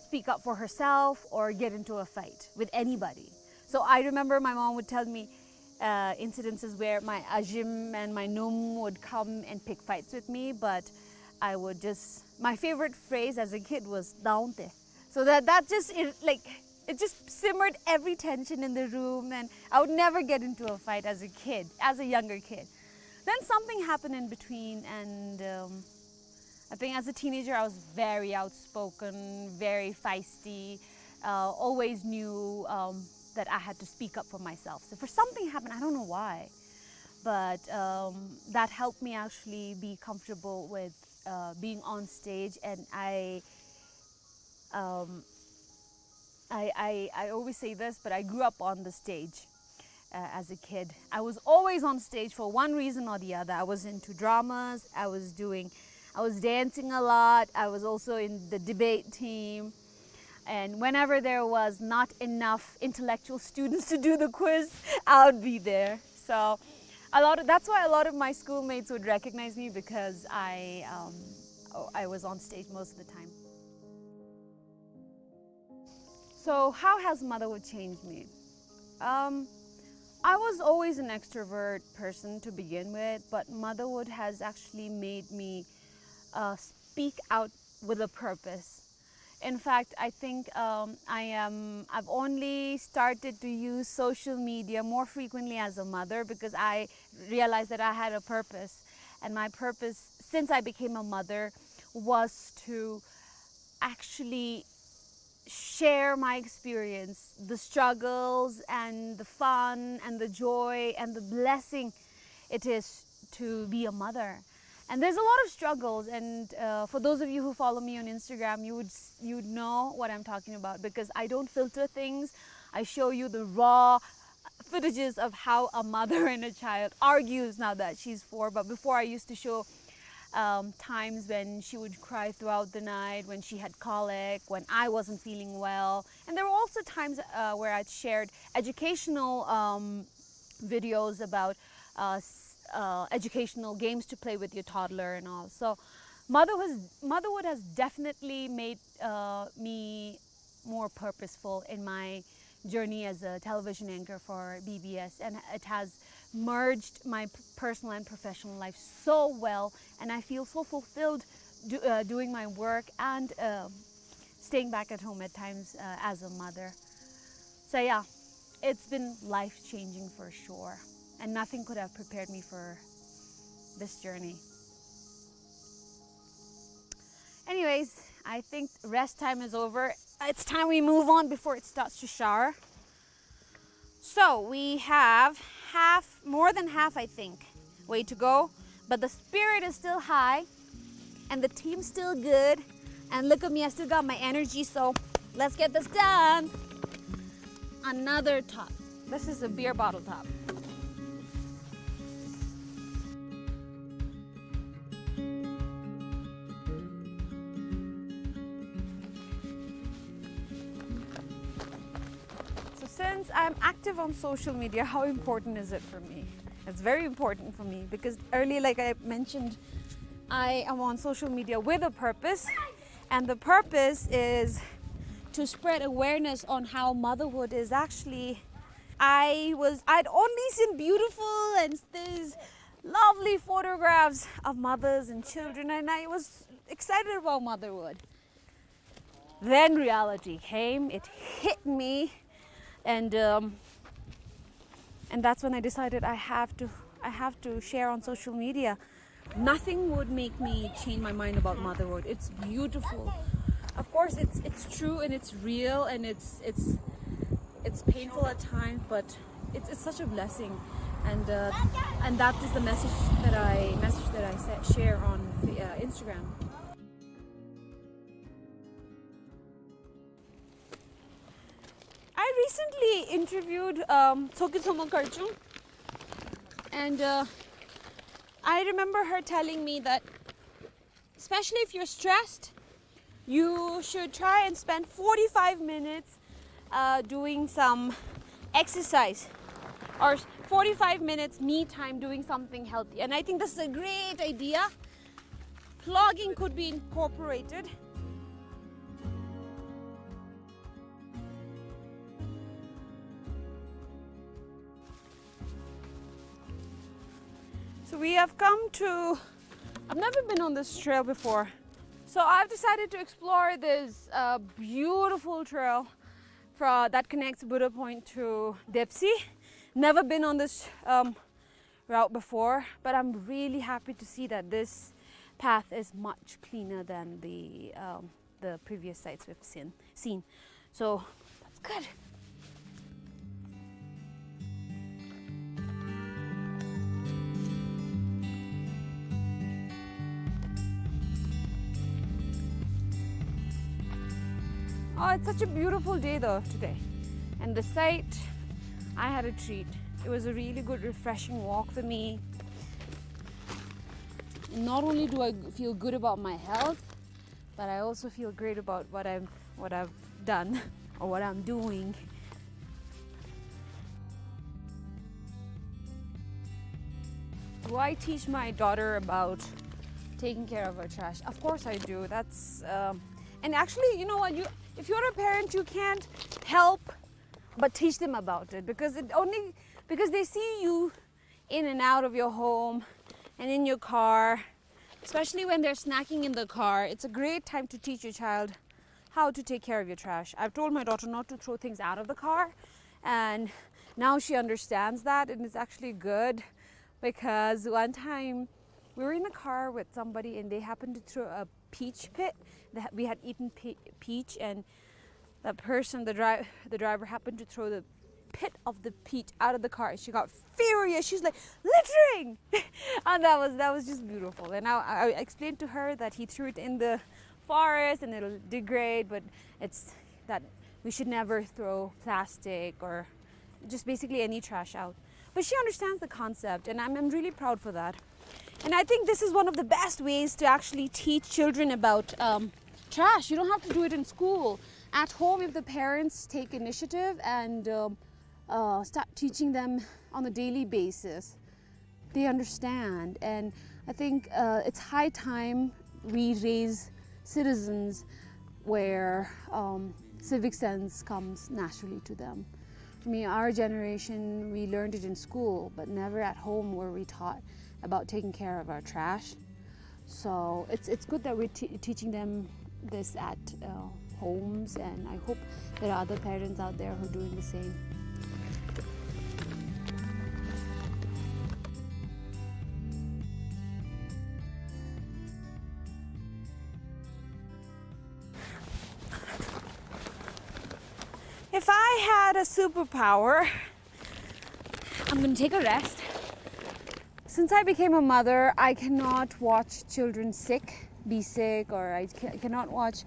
speak up for herself or get into a fight with anybody. So I remember my mom would tell me, uh, incidences where my ajim and my num would come and pick fights with me, but I would just, my favorite phrase as a kid was "Daunte." So that, that just, it, like, it just simmered every tension in the room, and I would never get into a fight as a kid, as a younger kid. Then something happened in between, and, um, I think as a teenager, I was very outspoken, very feisty, uh, always knew, um, that I had to speak up for myself. So for something happened, I don't know why, but, um, that helped me actually be comfortable with, uh, being on stage, and I, um, I, I, I always say this, but I grew up on the stage, uh, as a kid. I was always on stage for one reason or the other. I was into dramas, I was doing, I was dancing a lot, I was also in the debate team. And whenever there was not enough intellectual students to do the quiz, I would be there. So a lot of, that's why a lot of my schoolmates would recognize me, because I, um, I was on stage most of the time. So how has motherhood changed me? Um, I was always an extrovert person to begin with, but motherhood has actually made me, uh, speak out with a purpose. In fact, I think, um, I am, I've only started to use social media more frequently as a mother, because I realized that I had a purpose. And my purpose, since I became a mother, was to actually share my experience, the struggles and the fun and the joy and the blessing it is to be a mother. And there's a lot of struggles, and, uh, for those of you who follow me on Instagram, you would s-, you would know what I'm talking about, because I don't filter things. I show you the raw footages of how a mother and a child argues now that she's four. But before, I used to show, um, times when she would cry throughout the night, when she had colic, when I wasn't feeling well. And there were also times, uh, where I'd shared educational, um, videos about, uh, s-, uh, educational games to play with your toddler and all. So motherhood, motherhood has definitely made, uh, me more purposeful in my journey as a television anchor for B B S, and it has merged my p-, personal and professional life so well, and I feel so fulfilled do-, uh, doing my work and, uh, staying back at home at times, uh, as a mother. So yeah, it's been life-changing for sure, and nothing could have prepared me for this journey. Anyways, I think rest time is over. It's time we move on before it starts to shower. So we have half, more than half, I think, way to go. But the spirit is still high, and the team's still good. And look at me, I still got my energy. So let's get this done. Another top. This is a beer bottle top. So since I'm active on social media, how important is it for me? It's very important for me because earlier, like I mentioned, I am on social media with a purpose, and the purpose is to spread awareness on how motherhood is actually. I was, I'd only seen beautiful and these lovely photographs of mothers and children, and I was excited about motherhood. Then reality came, it hit me, and, um, and that's when I decided I have to, I have to share on social media. Nothing would make me change my mind about motherhood. It's beautiful. Of course, it's, it's true and it's real and it's, it's, it's painful at times, but it's, it's such a blessing. And, uh, and that is the message that I, message that I sa-, share on, uh, Instagram. I recently interviewed, um, Tshogkyu Tshomokharjong, and, uh, I remember her telling me that, especially if you're stressed, you should try and spend forty-five minutes, uh, doing some exercise, or forty-five minutes me time doing something healthy. And I think this is a great idea. Plogging could be incorporated. So we have come to, I've never been on this trail before. So I've decided to explore this, uh, beautiful trail fro-, that connects Buddha Point to Depsy. Never been on this, um, route before, but I'm really happy to see that this path is much cleaner than the, um, the previous sites we've seen, seen. So that's good. Oh, it's such a beautiful day though today. And the site, I had a treat. It was a really good, refreshing walk for me. And not only do I feel good about my health, but I also feel great about what I'm, what I've done or what I'm doing. Do I teach my daughter about taking care of her trash? Of course I do. That's, um, and actually, you know what? You, if you're a parent, you can't help but teach them about it, because it only, because they see you in and out of your home and in your car, especially when they're snacking in the car, it's a great time to teach your child how to take care of your trash. I've told my daughter not to throw things out of the car, and now she understands that, and it's actually good, because one time We were in the car with somebody and they happened to throw a peach pit. They ha-, we had eaten pe-, peach, and that person, the dri-, the driver happened to throw the pit of the peach out of the car. She got furious. She's like, "Littering!" And that was, that was just beautiful. And I, I explained to her that he threw it in the forest and it'll degrade, but it's that we should never throw plastic or just basically any trash out. But she understands the concept, and I'm, I'm really proud for that. And I think this is one of the best ways to actually teach children about, um, trash. You don't have to do it in school. At home, if the parents take initiative and, um, uh, start teaching them on a daily basis, they understand. And I think, uh, it's high time we raise citizens where, um, civic sense comes naturally to them. I mean, our generation, we learned it in school, but never at home were we taught about taking care of our trash. So it's, it's good that we're te-, teaching them this at, uh, homes, and I hope there are other parents out there who are doing the same. If I had a superpower, I'm gonna take a rest. Since I became a mother, I cannot watch children sick, be sick, or I ca-, cannot watch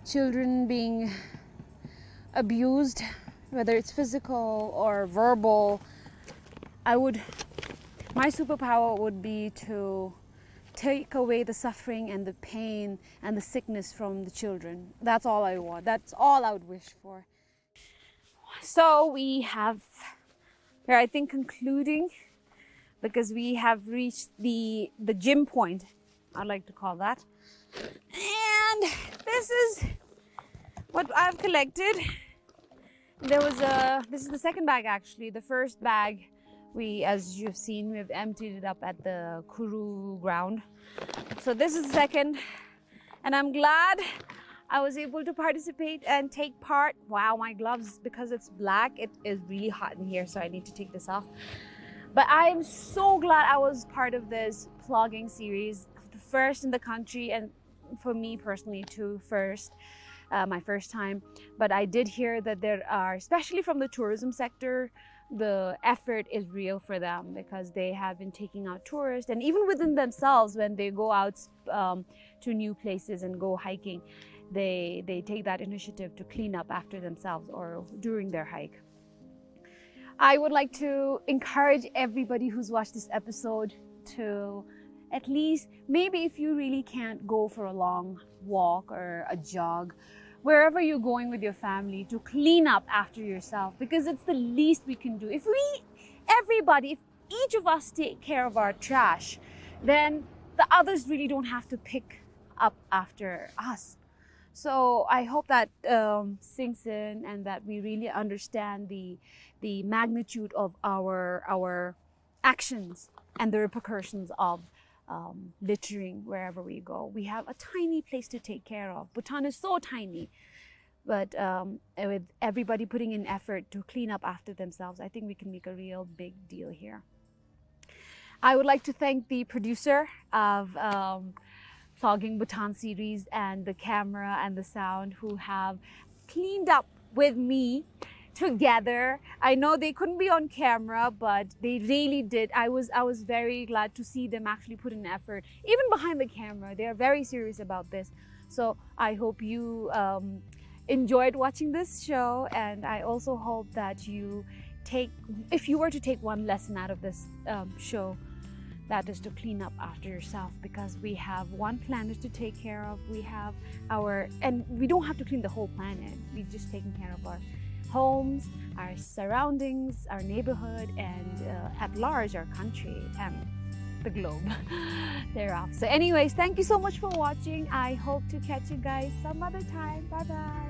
children being abused, whether it's physical or verbal. I would, my superpower would be to take away the suffering and the pain and the sickness from the children. That's all I want. That's all I would wish for. So we have, we're, I think, concluding because we have reached the, the gym point, I like to call that. And this is what I've collected. There was a, this is the second bag actually. The first bag, we, as you've seen, we've emptied it up at the Kuru ground. So this is the second, and I'm glad I was able to participate and take part. Wow, my gloves, because it's black, it is really hot in here, so I need to take this off. But I am so glad I was part of this plogging series, the first in the country, and for me personally too, first, uh, my first time. But I did hear that there are, especially from the tourism sector, the effort is real for them because they have been taking out tourists, and even within themselves, when they go out, um, to new places and go hiking, they, they take that initiative to clean up after themselves or during their hike. I would like to encourage everybody who's watched this episode to at least, maybe if you really can't go for a long walk or a jog, wherever you're going with your family, to clean up after yourself, because it's the least we can do. If we, everybody, if each of us take care of our trash, then the others really don't have to pick up after us. So I hope that, um, sinks in and that we really understand the, the magnitude of our, our actions and the repercussions of, um, littering wherever we go. We have a tiny place to take care of. Bhutan is so tiny. But, um, with everybody putting in effort to clean up after themselves, I think we can make a real big deal here. I would like to thank the producer of, um, Plogging Bhutan series and the camera and the sound who have cleaned up with me together. I know they couldn't be on camera, but they really did. I was, I was very glad to see them actually put in effort, even behind the camera. They are very serious about this. So I hope you, um, enjoyed watching this show, and I also hope that you take, if you were to take one lesson out of this, um, show, that is to clean up after yourself, because we have one planet to take care of. We have our, and we don't have to clean the whole planet. We're just taking care of our homes, our surroundings, our neighborhood, and, uh, at large, our country and the globe thereof. So anyways, thank you so much for watching. I hope to catch you guys some other time. Bye bye.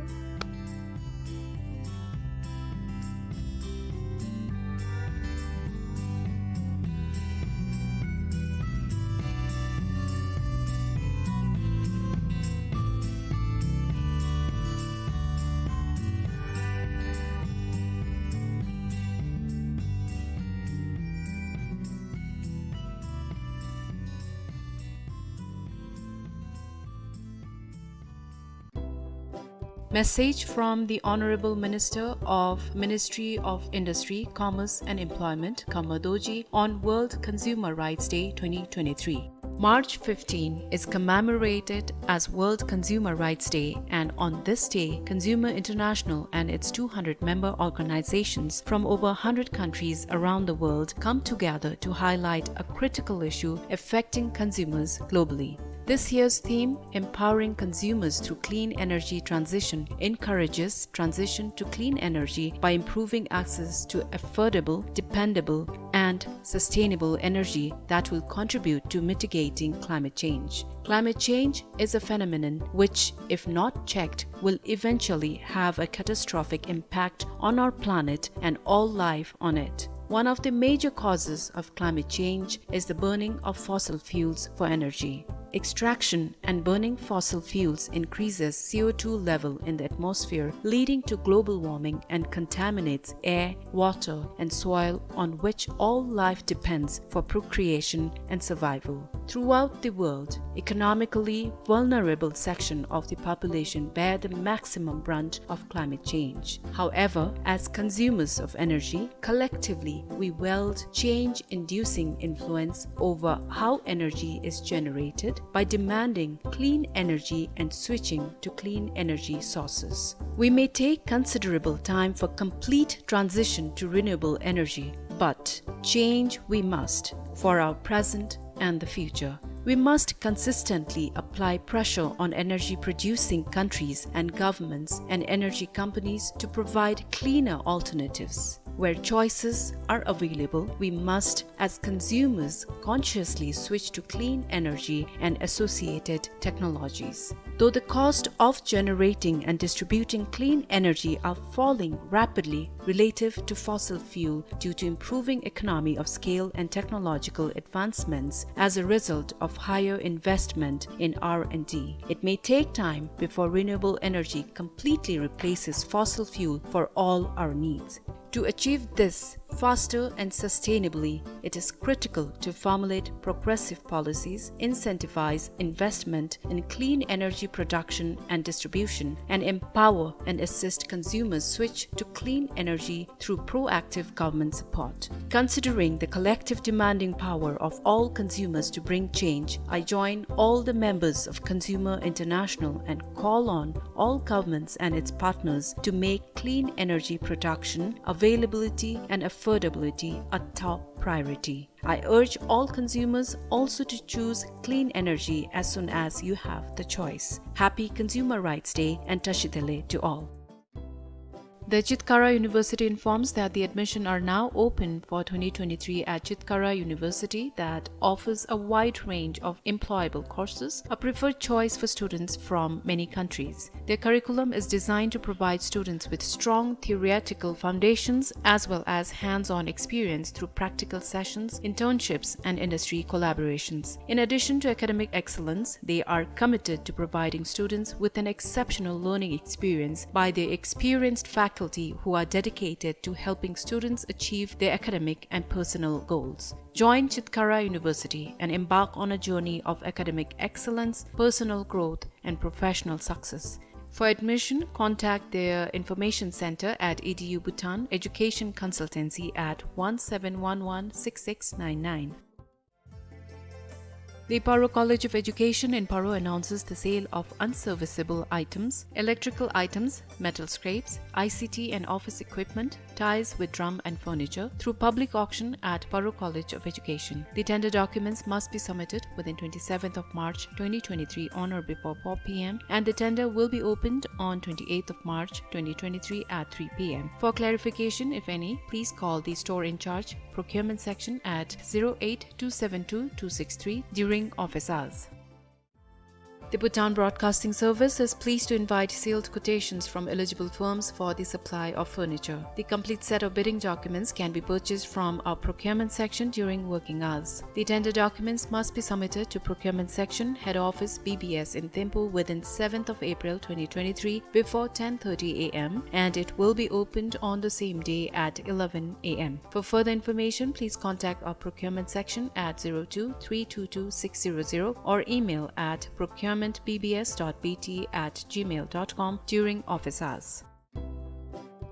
Message from the Honorable Minister of Ministry of Industry, Commerce and Employment, Khamar Dorji, on World Consumer Rights Day twenty twenty-three. March fifteen is commemorated as World Consumer Rights Day, and on this day, Consumer International and its two hundred member organizations from over a hundred countries around the world come together to highlight a critical issue affecting consumers globally. This year's theme, Empowering Consumers Through Clean Energy Transition, encourages transition to clean energy by improving access to affordable, dependable, and sustainable energy that will contribute to mitigating climate change. Climate change is a phenomenon which, if not checked, will eventually have a catastrophic impact on our planet and all life on it. One of the major causes of climate change is the burning of fossil fuels for energy. Extraction and burning fossil fuels increases C O two level in the atmosphere, leading to global warming, and contaminates air, water, and soil on which all life depends for procreation and survival. Throughout the world, economically vulnerable section of the population bear the maximum brunt of climate change. However, as consumers of energy, collectively we wield change-inducing influence over how energy is generated by demanding clean energy and switching to clean energy sources. We may take considerable time for complete transition to renewable energy, but change we must for our present and the future. We must consistently apply pressure on energy-producing countries and governments and energy companies to provide cleaner alternatives. Where choices are available, we must, as consumers, consciously switch to clean energy and associated technologies. Though the cost of generating and distributing clean energy are falling rapidly relative to fossil fuel due to improving economy of scale and technological advancements as a result of higher investment in R and D, it may take time before renewable energy completely replaces fossil fuel for all our needs. To achieve this faster and sustainably, it is critical to formulate progressive policies, incentivize investment in clean energy production and distribution, and empower and assist consumers switch to clean energy through proactive government support. Considering the collective demanding power of all consumers to bring change, I join all the members of Consumer International and call on all governments and its partners to make clean energy production, availability, and affordability a top priority. I urge all consumers also to choose clean energy as soon as you have the choice. Happy Consumer Rights Day and Tashi Delek to all. The Chitkara University informs that the admission are now open for twenty twenty-three at Chitkara University, that offers a wide range of employable courses, a preferred choice for students from many countries. Their curriculum is designed to provide students with strong theoretical foundations as well as hands-on experience through practical sessions, internships, and industry collaborations. In addition to academic excellence, they are committed to providing students with an exceptional learning experience by their experienced faculty who are dedicated to helping students achieve their academic and personal goals. Join Chitkara University and embark on a journey of academic excellence, personal growth, and professional success. For admission, contact their information center at E D U Bhutan, education consultancy at one seven one one six six nine nine. The Paro College of Education in Paro announces the sale of unserviceable items, electrical items, metal scraps, I C T and office equipment, tiles with drum and furniture through public auction at Paro College of Education. The tender documents must be submitted within twenty-seventh of March twenty twenty-three on or before four p m, and the tender will be opened on twenty-eighth of March twenty twenty-three at three p m. For clarification, if any, please call the store in charge, procurement section at zero eight two seven two two six three during office hours. The Bhutan Broadcasting Service is pleased to invite sealed quotations from eligible firms for the supply of furniture. The complete set of bidding documents can be purchased from our procurement section during working hours. The tender documents must be submitted to procurement section, head office, B B S in Thimphu within seventh of April twenty twenty-three before ten thirty a m, and it will be opened on the same day at eleven a m. For further information, please contact our procurement section at zero two three two two six zero zero or email at procurement B B S dot B T at gmail dot com during office hours.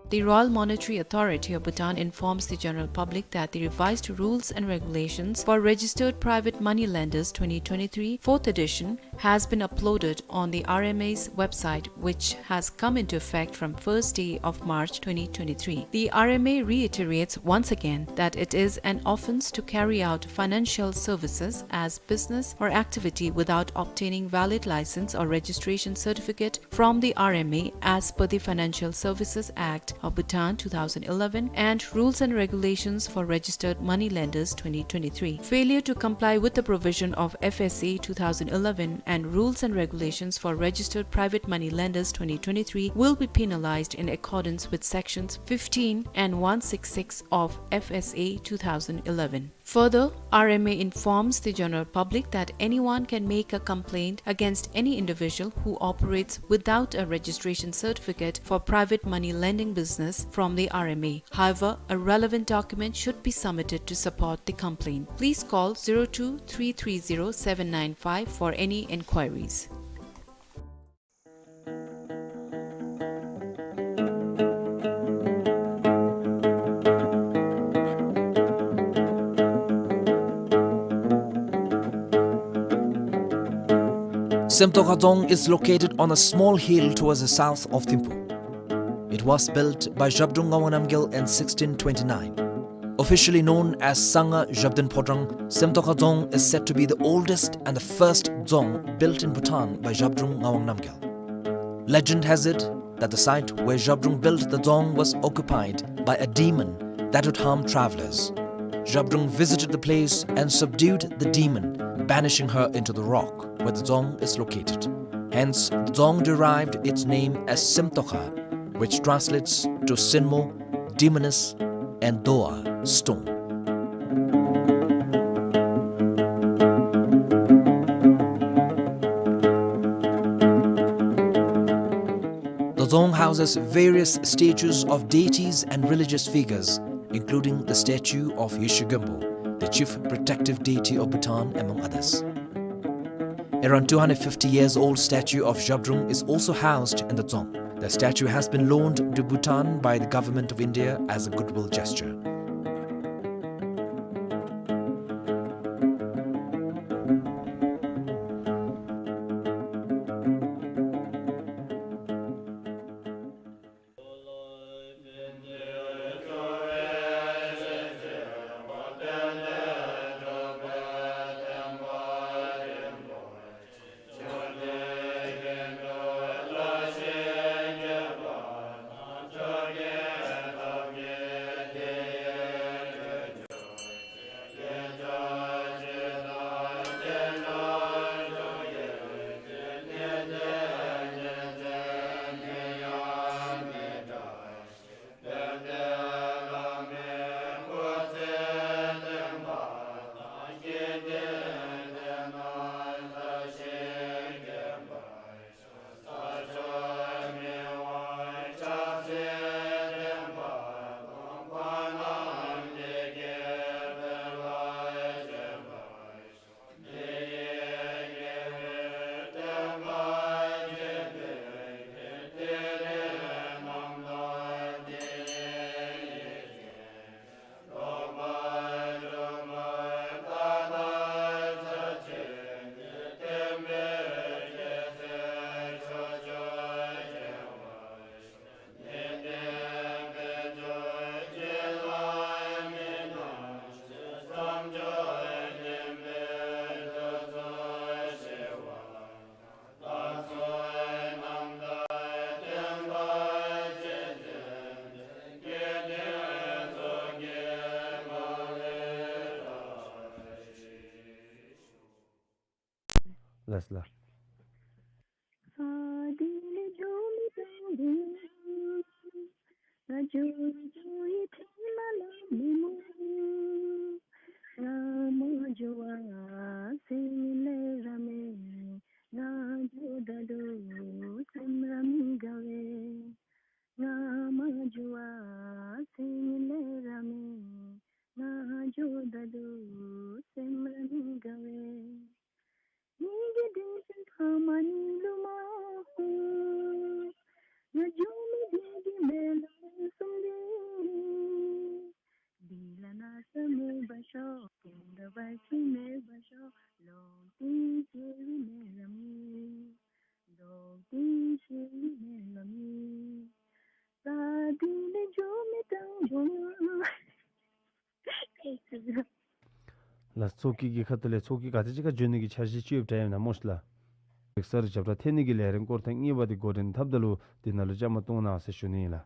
The Royal Monetary Authority of Bhutan informs the general public that the revised rules and regulations for registered private money lenders twenty twenty-three, fourth edition, has been uploaded on the R M A's website, which has come into effect from first day of March twenty twenty-three. The R M A reiterates once again that it is an offense to carry out financial services as business or activity without obtaining valid license or registration certificate from the R M A as per the Financial Services Act of Bhutan two thousand eleven and Rules and Regulations for Registered Money Lenders twenty twenty-three. Failure to comply with the provision of F S A two thousand eleven and Rules and Regulations for Registered Private Money Lenders twenty twenty-three will be penalized in accordance with sections fifteen and one sixty-six of F S A two thousand eleven. Further, R M A informs the general public that anyone can make a complaint against any individual who operates without a registration certificate for private money lending business from the R M A. However, a relevant document should be submitted to support the complaint. Please call zero two three three zero seven nine five for any inquiries. Semtokha Dzong is located on a small hill towards the south of Thimphu. It was built by Zhabdrung Ngawang Namgyal in sixteen twenty-nine. Officially known as Sangha Zhabdrung Phodrang, Semtokha Dzong is said to be the oldest and the first dzong built in Bhutan by Zhabdrung Ngawang Namgyal. Legend has it that the site where Zhabdrung built the dzong was occupied by a demon that would harm travelers. Zhabdrung visited the place and subdued the demon, banishing her into the rock where the dzong is located. Hence, the dzong derived its name as Semtokha, which translates to Senmo, demoness, and Doa, stone. The dzong houses various statues of deities and religious figures, including the statue of Yeshe Gyompo, the chief protective deity of Bhutan, among others. Around two hundred fifty years old statue of Zhabdrung is also housed in the dzong. The statue has been loaned to Bhutan by the Government of India as a goodwill gesture. ལགས་ལགས། ལགས། ཚོགས་ཀྱི་གི་ཁ་ཐུག་ལས་ཚོགས་ཀྱི་ག་དེ་ཅིག་ཁར་འབྱོན་ནི་གི་འཆར་གཞི་ཅིག་ཡོདཔ་འདྲ་ཨིན་ན་སྨོ་ཤིག་ལགས། གསར་ཞབས་ཁྲ་འཐེན་ནི་གི་ལས་རིམ་སྐོར་ཐེངས་གཉིས་པ་དེ་འགོ་འདྲེན་འཐབ་ད་ལུ་དེ་ནང་ལུ་བཅའ་མར་གཏོགས་གནང་ཟེར་ཞུ་ནི་ཨིན་ལགས།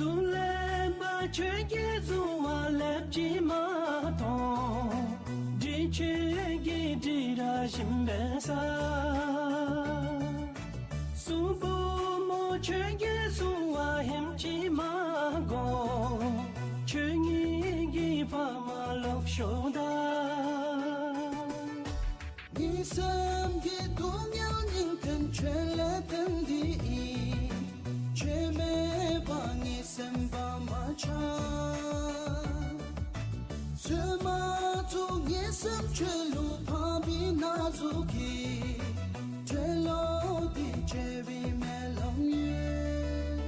གཟུགས་ལེགས་པ་ཁྱོད་ཀྱི་གཟུགས་པ་ལེགས་ཅིག་མ་མཐོང་། འདི་ཁྱོད་ཀྱི་འདི་ར་ཞིམ་པའི་ས། གཟུགས་པོ་མོ་ཁྱོད་ཀྱི་གཟུགས་པ་ཧེམ་ཅིག་མ་དགོ། ཁྱོད་ངེ་གི་ཕ་མ་ལོག་ཤོག་ད། ངེའི་སེམས་ཀྱི་སྡུག་བསྔལ་སྙིང་གཏམ་ཁྱོད་ལས་བརྟན་འདི་ཨིན། ཁྱོད་མེད་པར་ངེའི་སེམས་པ་མ་ཆགས། ཚོད་མ་ཚུགས་ངེའི་སེམས་ཁྱོད་ལུ་ཕངས་པའི་ན་ཟུག་གིས། ཁྱོད་ལུ་འདི་ཁྱོད་པའི་མེ་ལོང་ཡོད།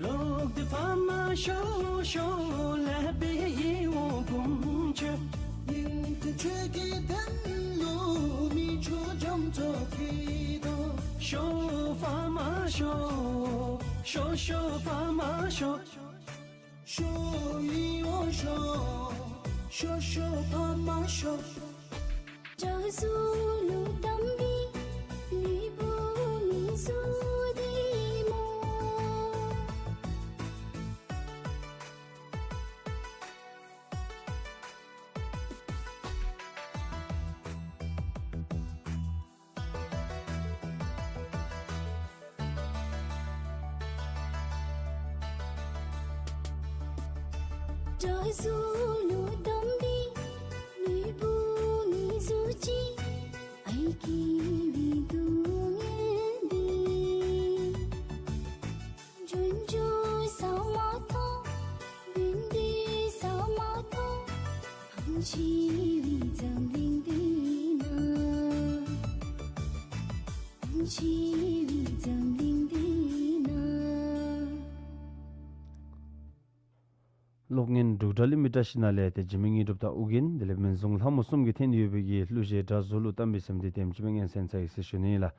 ལོག་སྟེ་ཕ་མ་ཤོག་ཤོག་ལེགས་པའི་ཡིད་འོང་བུམོ་ཁྱོད། སྙིང་གཏམ་ཁྱོད་ཀྱི་དོན་ལུ་མི་ཆོས་རྒྱ་མཚོ་ཁྱེར་དོ། ཤོག་ཕ་མ་ཤོག། ཤོག་ཤོག་ཕ་མ་ཤོག། ཤོག་ཡིད་འོང་ཤོག། ཤོག་ཤོག་ཕ་མ་ཤོག། གློག་བརྙན་འབྲུག་སྒྲ་གླིང་མི་བཀྲ་ཤིས་ནང་ལས་ཏེ་འཇིགས་མེད་དངོས་གྲུབ་དང་ཨོ་རྒྱན་དེ་ལས་སྨན་བཟང་ལྷ་མོ་གསུམ་གྱིས་འཐེན་ཡོད་པའི་གི་གླུ་གཞས་སྒྲ་གཟུགས་ལུ་གཏམས་པའི་སེམས་དེ་དེམ་ཅིག་སྦེ་སྙན་གསན་ཚར་ཡི་ཟེར་ཞུ་ནི་ལགས།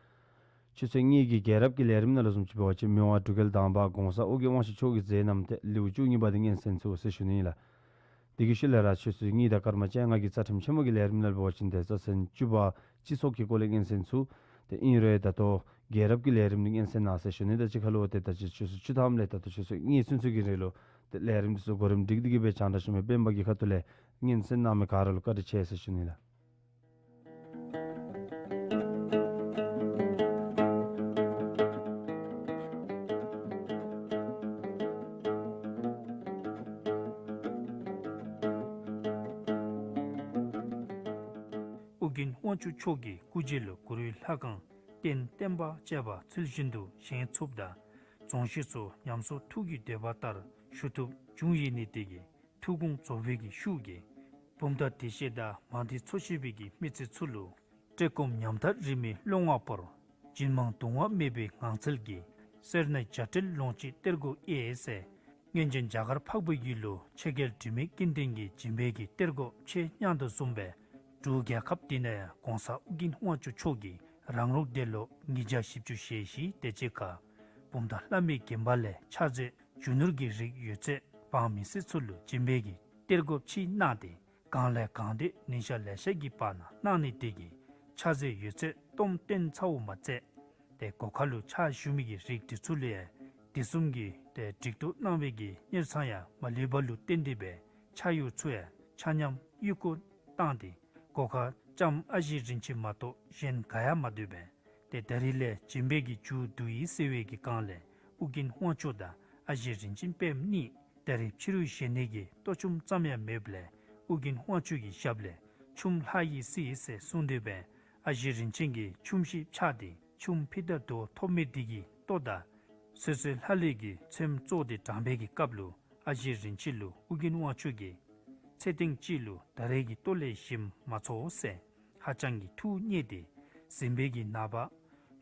ཆུ་ཚོད་གཉིས་ཀྱི་རྒྱལ་རབས་ཀྱི་ལས་རིམ་ནང་ལུ་བཟུམ་ཅིག་འབད་བ་ཅིན་མི་དབང་འབྲུག་རྒྱལ་དང་པ་གོང་ས་ཨོ་རྒྱན་དབང་ཕྱུག་མཆོག་གི་མཛད་རྣམ་ཏེ་ལེའུ་བཅུ་གཉིས་པ་དེ་སྙན་གསན་ཚུགས་ཟེར་ཞུ་ནི་ལགས། དེ་གི་ཤུལ་ལས་ར་ཆུ་ཚོད་གཉིས་དང་སྐར་མ་བཅོ་ལྔ་གི་རྩ་ཁྲིམས་ཆེན་མོ་གི་ལས་རིམ་ནང་ལུ་འབད་བ་ཅིན་ཏེ་རྩ་ཚན་བཅུ་པ་སྤྱི་ཚོགས་ཀྱི་སྐོར་ལས་སྙན་གསན་ཚུགས། ཏེ་ཨིན་རུང་ད་ལྟོ་རྒྱལ་རབས་ཀྱི་ལས་རིམ་འདི་སྙན་གསན་གནང་ཟེར་ཞུ་ནི། ད་ཅི་ཁ་ལུ་ཏེ་ད་ཅི་ཆུ་ཚོད་བཅུ་ཐམ་ལས་ད་ལྟོ་ཆུ་ཚོད་གཉིས་ཚུན་ཚོད་ཀྱི་རིང་ལུ་ཏེ་ལས་རིམ་འདི་ཚུ་གོ་རིམ་སྒྲིག་སྟེ་གི་སྦེ་རྒྱང་བསྒྲགས་ཞུ་མི་སྤེན་པ་གི་ཁ་ཐུག་ལས་སྙན་གསན་གནང་མི་ག་ར་ལུ་བཀའ་དྲིན་ཆེ་ཟེར་ཞུ་ནི་ལགས། དབང་ཕྱུག་མཆོག་གི་སྐུ་རྗེས་ལུ་གུ་རུའི་ལྷ་ཁང་རྟེན་བརྟེན་པ་བཅས་པ་ཚུལ་བཞིན་དུ་བཞེངས་ཚུགསཔ་དང་རྫོང་གཞི་ཚུ་ཉམས་གསོ་ཐུགས་ཀྱི་འདོད་པ་ལྟར་ཞུ་ཐུབ་བྱུང་ཡི་ནི་དེ་གིས་ཐུགས་དགོངས་རྫོགས་པའི་གི་ཤུགས་ཀྱིས་བུམ་ཐང་དེ་བཞེས་དང་མང་སྡེ་འཚོ་བཞེས་པའི་གི་མི་ཚེ་ཚུ་ལུ་བཀྲེས་སྐོམ་ཉམ་ཐག་རིས་མེད་ལོང་བ་བོར་བྱིན་མང་གདུང་བ་མེད་པའི་ངང་ཚུལ་གྱིས་སེར་སྣའི་འཇའ་སྤྲིན་ལོངས་སྤྱོད་གཏེར་སྒོ་ཨེ་ཟེར། སྔོན་བྱོན་རྒྱ་གར་འཕགས་པའི་ཡུལ་ལུ་ཆོས་རྒྱལ་དྲི་མེད་ཀུན་ལྡན་གྱིས་བྱིན་པའི་གི་གཏེར་སྒོ་ཕྱེ་གནང་དོ་བཟུམ་སྦེ་འབྲུག་རྒྱལ་ཁབ་འདི་ནང་ཡང་གོང་ས་ཨོ་རྒྱན་དབང་ཕྱུག་མཆོག་གིས་རང་ལུགས་འདི་ལུ་ཉིས་བརྒྱ་བཞི་བཅུ་ཞེ་བཞི་དེ་ཅིག་ཁར་བུམ་ཐང་བླ་མའི་དགོན་པ་ལས་ཕྱག་མཛོད་རྒྱུ་ནོར་གྱི་རིགས་ཡོད་ཚད་འབངས་མི་སེར་ཚུ་ལུ་བྱིན་པའི་གི་གཏེར་སྒོ་ཕྱེ་གནང་སྟེ་གང་ལས་གང་འདོད་ཉིན་ཞག་ལེ་ཤ་གི་བར་ན་གནང་ནི་དེ་གིས་ཕྱག་མཛོད་ཡོད་ཚད་སྟོངམ་བཏོན་ཚརཝ་མ་ཚད་ཏེ་སྒོ་ཁ་ལུ་ཕྱག་ཞུ་མི་གི་རིགས་དེ་ཚུ་ལུ་ཡང་དེ་བཟུམ་གྱི་ཏེ་སྒྲིག་ཐོ་གནང་བའི་གི་གཉེར་ཚང་ཡང་མ་ལུས་པ་ལུ་བརྟེན་ཏེ་སྦེ་ཕྱག་གཡོག་ཚུ་ཡང་ཆ་མཉམ་གཡུག་བཀོལ་བཏང་སྟེ་སྒོ་ཁར་ལྕམ་ཨ་ཞེ་རིན་ཆེན་མ་གཏོགས་གཞན་ག་ཡང་མ་སྡོད་པས། ཏེ་ད་རིས་ལས་བྱིན་པའི་གི་མཇུག་བསྡུ་ཡི་ཟེར་བའི་གི་སྒང་ལས་ཨོ་རྒྱན་དབང་ཕྱུག་དང་ཨ་ཞེ་རིན་ཆེན་པདྨ་གཉིས་ད་རིས་ཕྱི་རུ་བཞེངས་ནི་གི་ལྟོ་ཆུམ་ཙམ་ཡང་མེདཔ་ལས་ཨོ་རྒྱན་དབང་ཕྱུག་གི་ཞབས་ལས་ཆུམ་ལྷག་ཡི་སྲིད་ཟེར་གསུངས་ཏེ་སྦེ་ཨ་ཞེ་རིན་ཆེན་གྱིས་ཆུམ་ཤིག་འཕྱག་སྟེ་ཆུམ་ཕྱེ་ད་དོ་ཐོབ་མི་དེ་གིས་ལྟོ་དང་སོ་སོའི་ལྷ་ལུས་ཀྱི་ཚོདམ་བཙོ་སྟེ་དྲངས་པའི་གི་སྐབས་ལུ་ཨ་ཞེ་རིན་ཆེན་ལུ་ཨོ་རྒྱན་དབང་ཕྱུག་གིས་ཚེ་ཐེངས་གཅིག་ལུ་ད་རེས་ཀྱི་ལྟོ་ལས་ཞིམ་མ་ཚོར་ཟེར་ཧ་ཅང་གི་ཐུགས་མཉེས་ཏེ་གཟིམ་པའི་གི་ནངས་པ་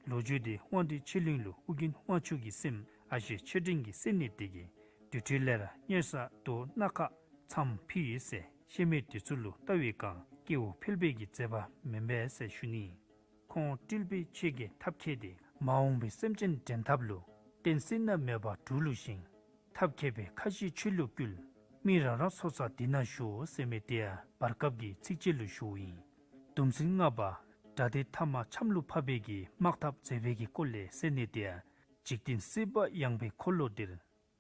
ལོ་རྒྱུས་དེ་དབང་འདུས་ཆོས་གླིང་ལུ་ཨོ་རྒྱན་དབང་ཕྱུག་གི་སྲསམོ་ཨ་ཞེ་ཆོས་སྒྲོན་གྱིས་གསན་ནི་དེ་གིས་དེ་འཕྲོ་ལས་ར་གཉེར་ས་དོ་སྣ་ཁ་མཚམས་ཕུལ་ཡི་ཟེར་ཤེས་མི་དེ་ཚུ་ལུ་བལྟ་བའི་སྒང་སྐྱེ་བོ་ཕལ་པའི་གི་མཛད་པ་མེན་པས་ཟེར་ཞུ་ནི། ཁོང་སྤྲུལ་པའི་ཆོས་ཀྱི་ཐབས་མཁས་ཏེ་མ་འོངས་པའི་སེམས་ཅན་འདྲེན་ཐབས་ལུ་བསྟན་སྲིད་ན་མེད་པ་འབྲུག་ལུ་བཞེངས། ཐབས་མཁས་པའི་ཁ་བཞི་ཆོས་ལུ་བསྐུལ། མི་རང་རང་སོ་སོ་འདི་ན་བཞུགས་ཟེར་མི་དེ་ཡང་བར་སྐབས་ཀྱི་ཚིགས་བཅད་ལུ་ཞུཝ་ཨིན། གདུང་སྲས་ལྔ་པ་དགྲ་སྡེ་ཐ་མ་ཆམ་ལུ་ཕབ་པའི་གི་དམག་འཐབ་མཛད་པའི་གི་སྐོར་ལས་གསན་ནི་དེ་ཡང་འཇིག་རྟེན་སྲིད་པ་ཡངས་པའི་འཁོར་ལོ་འདིར་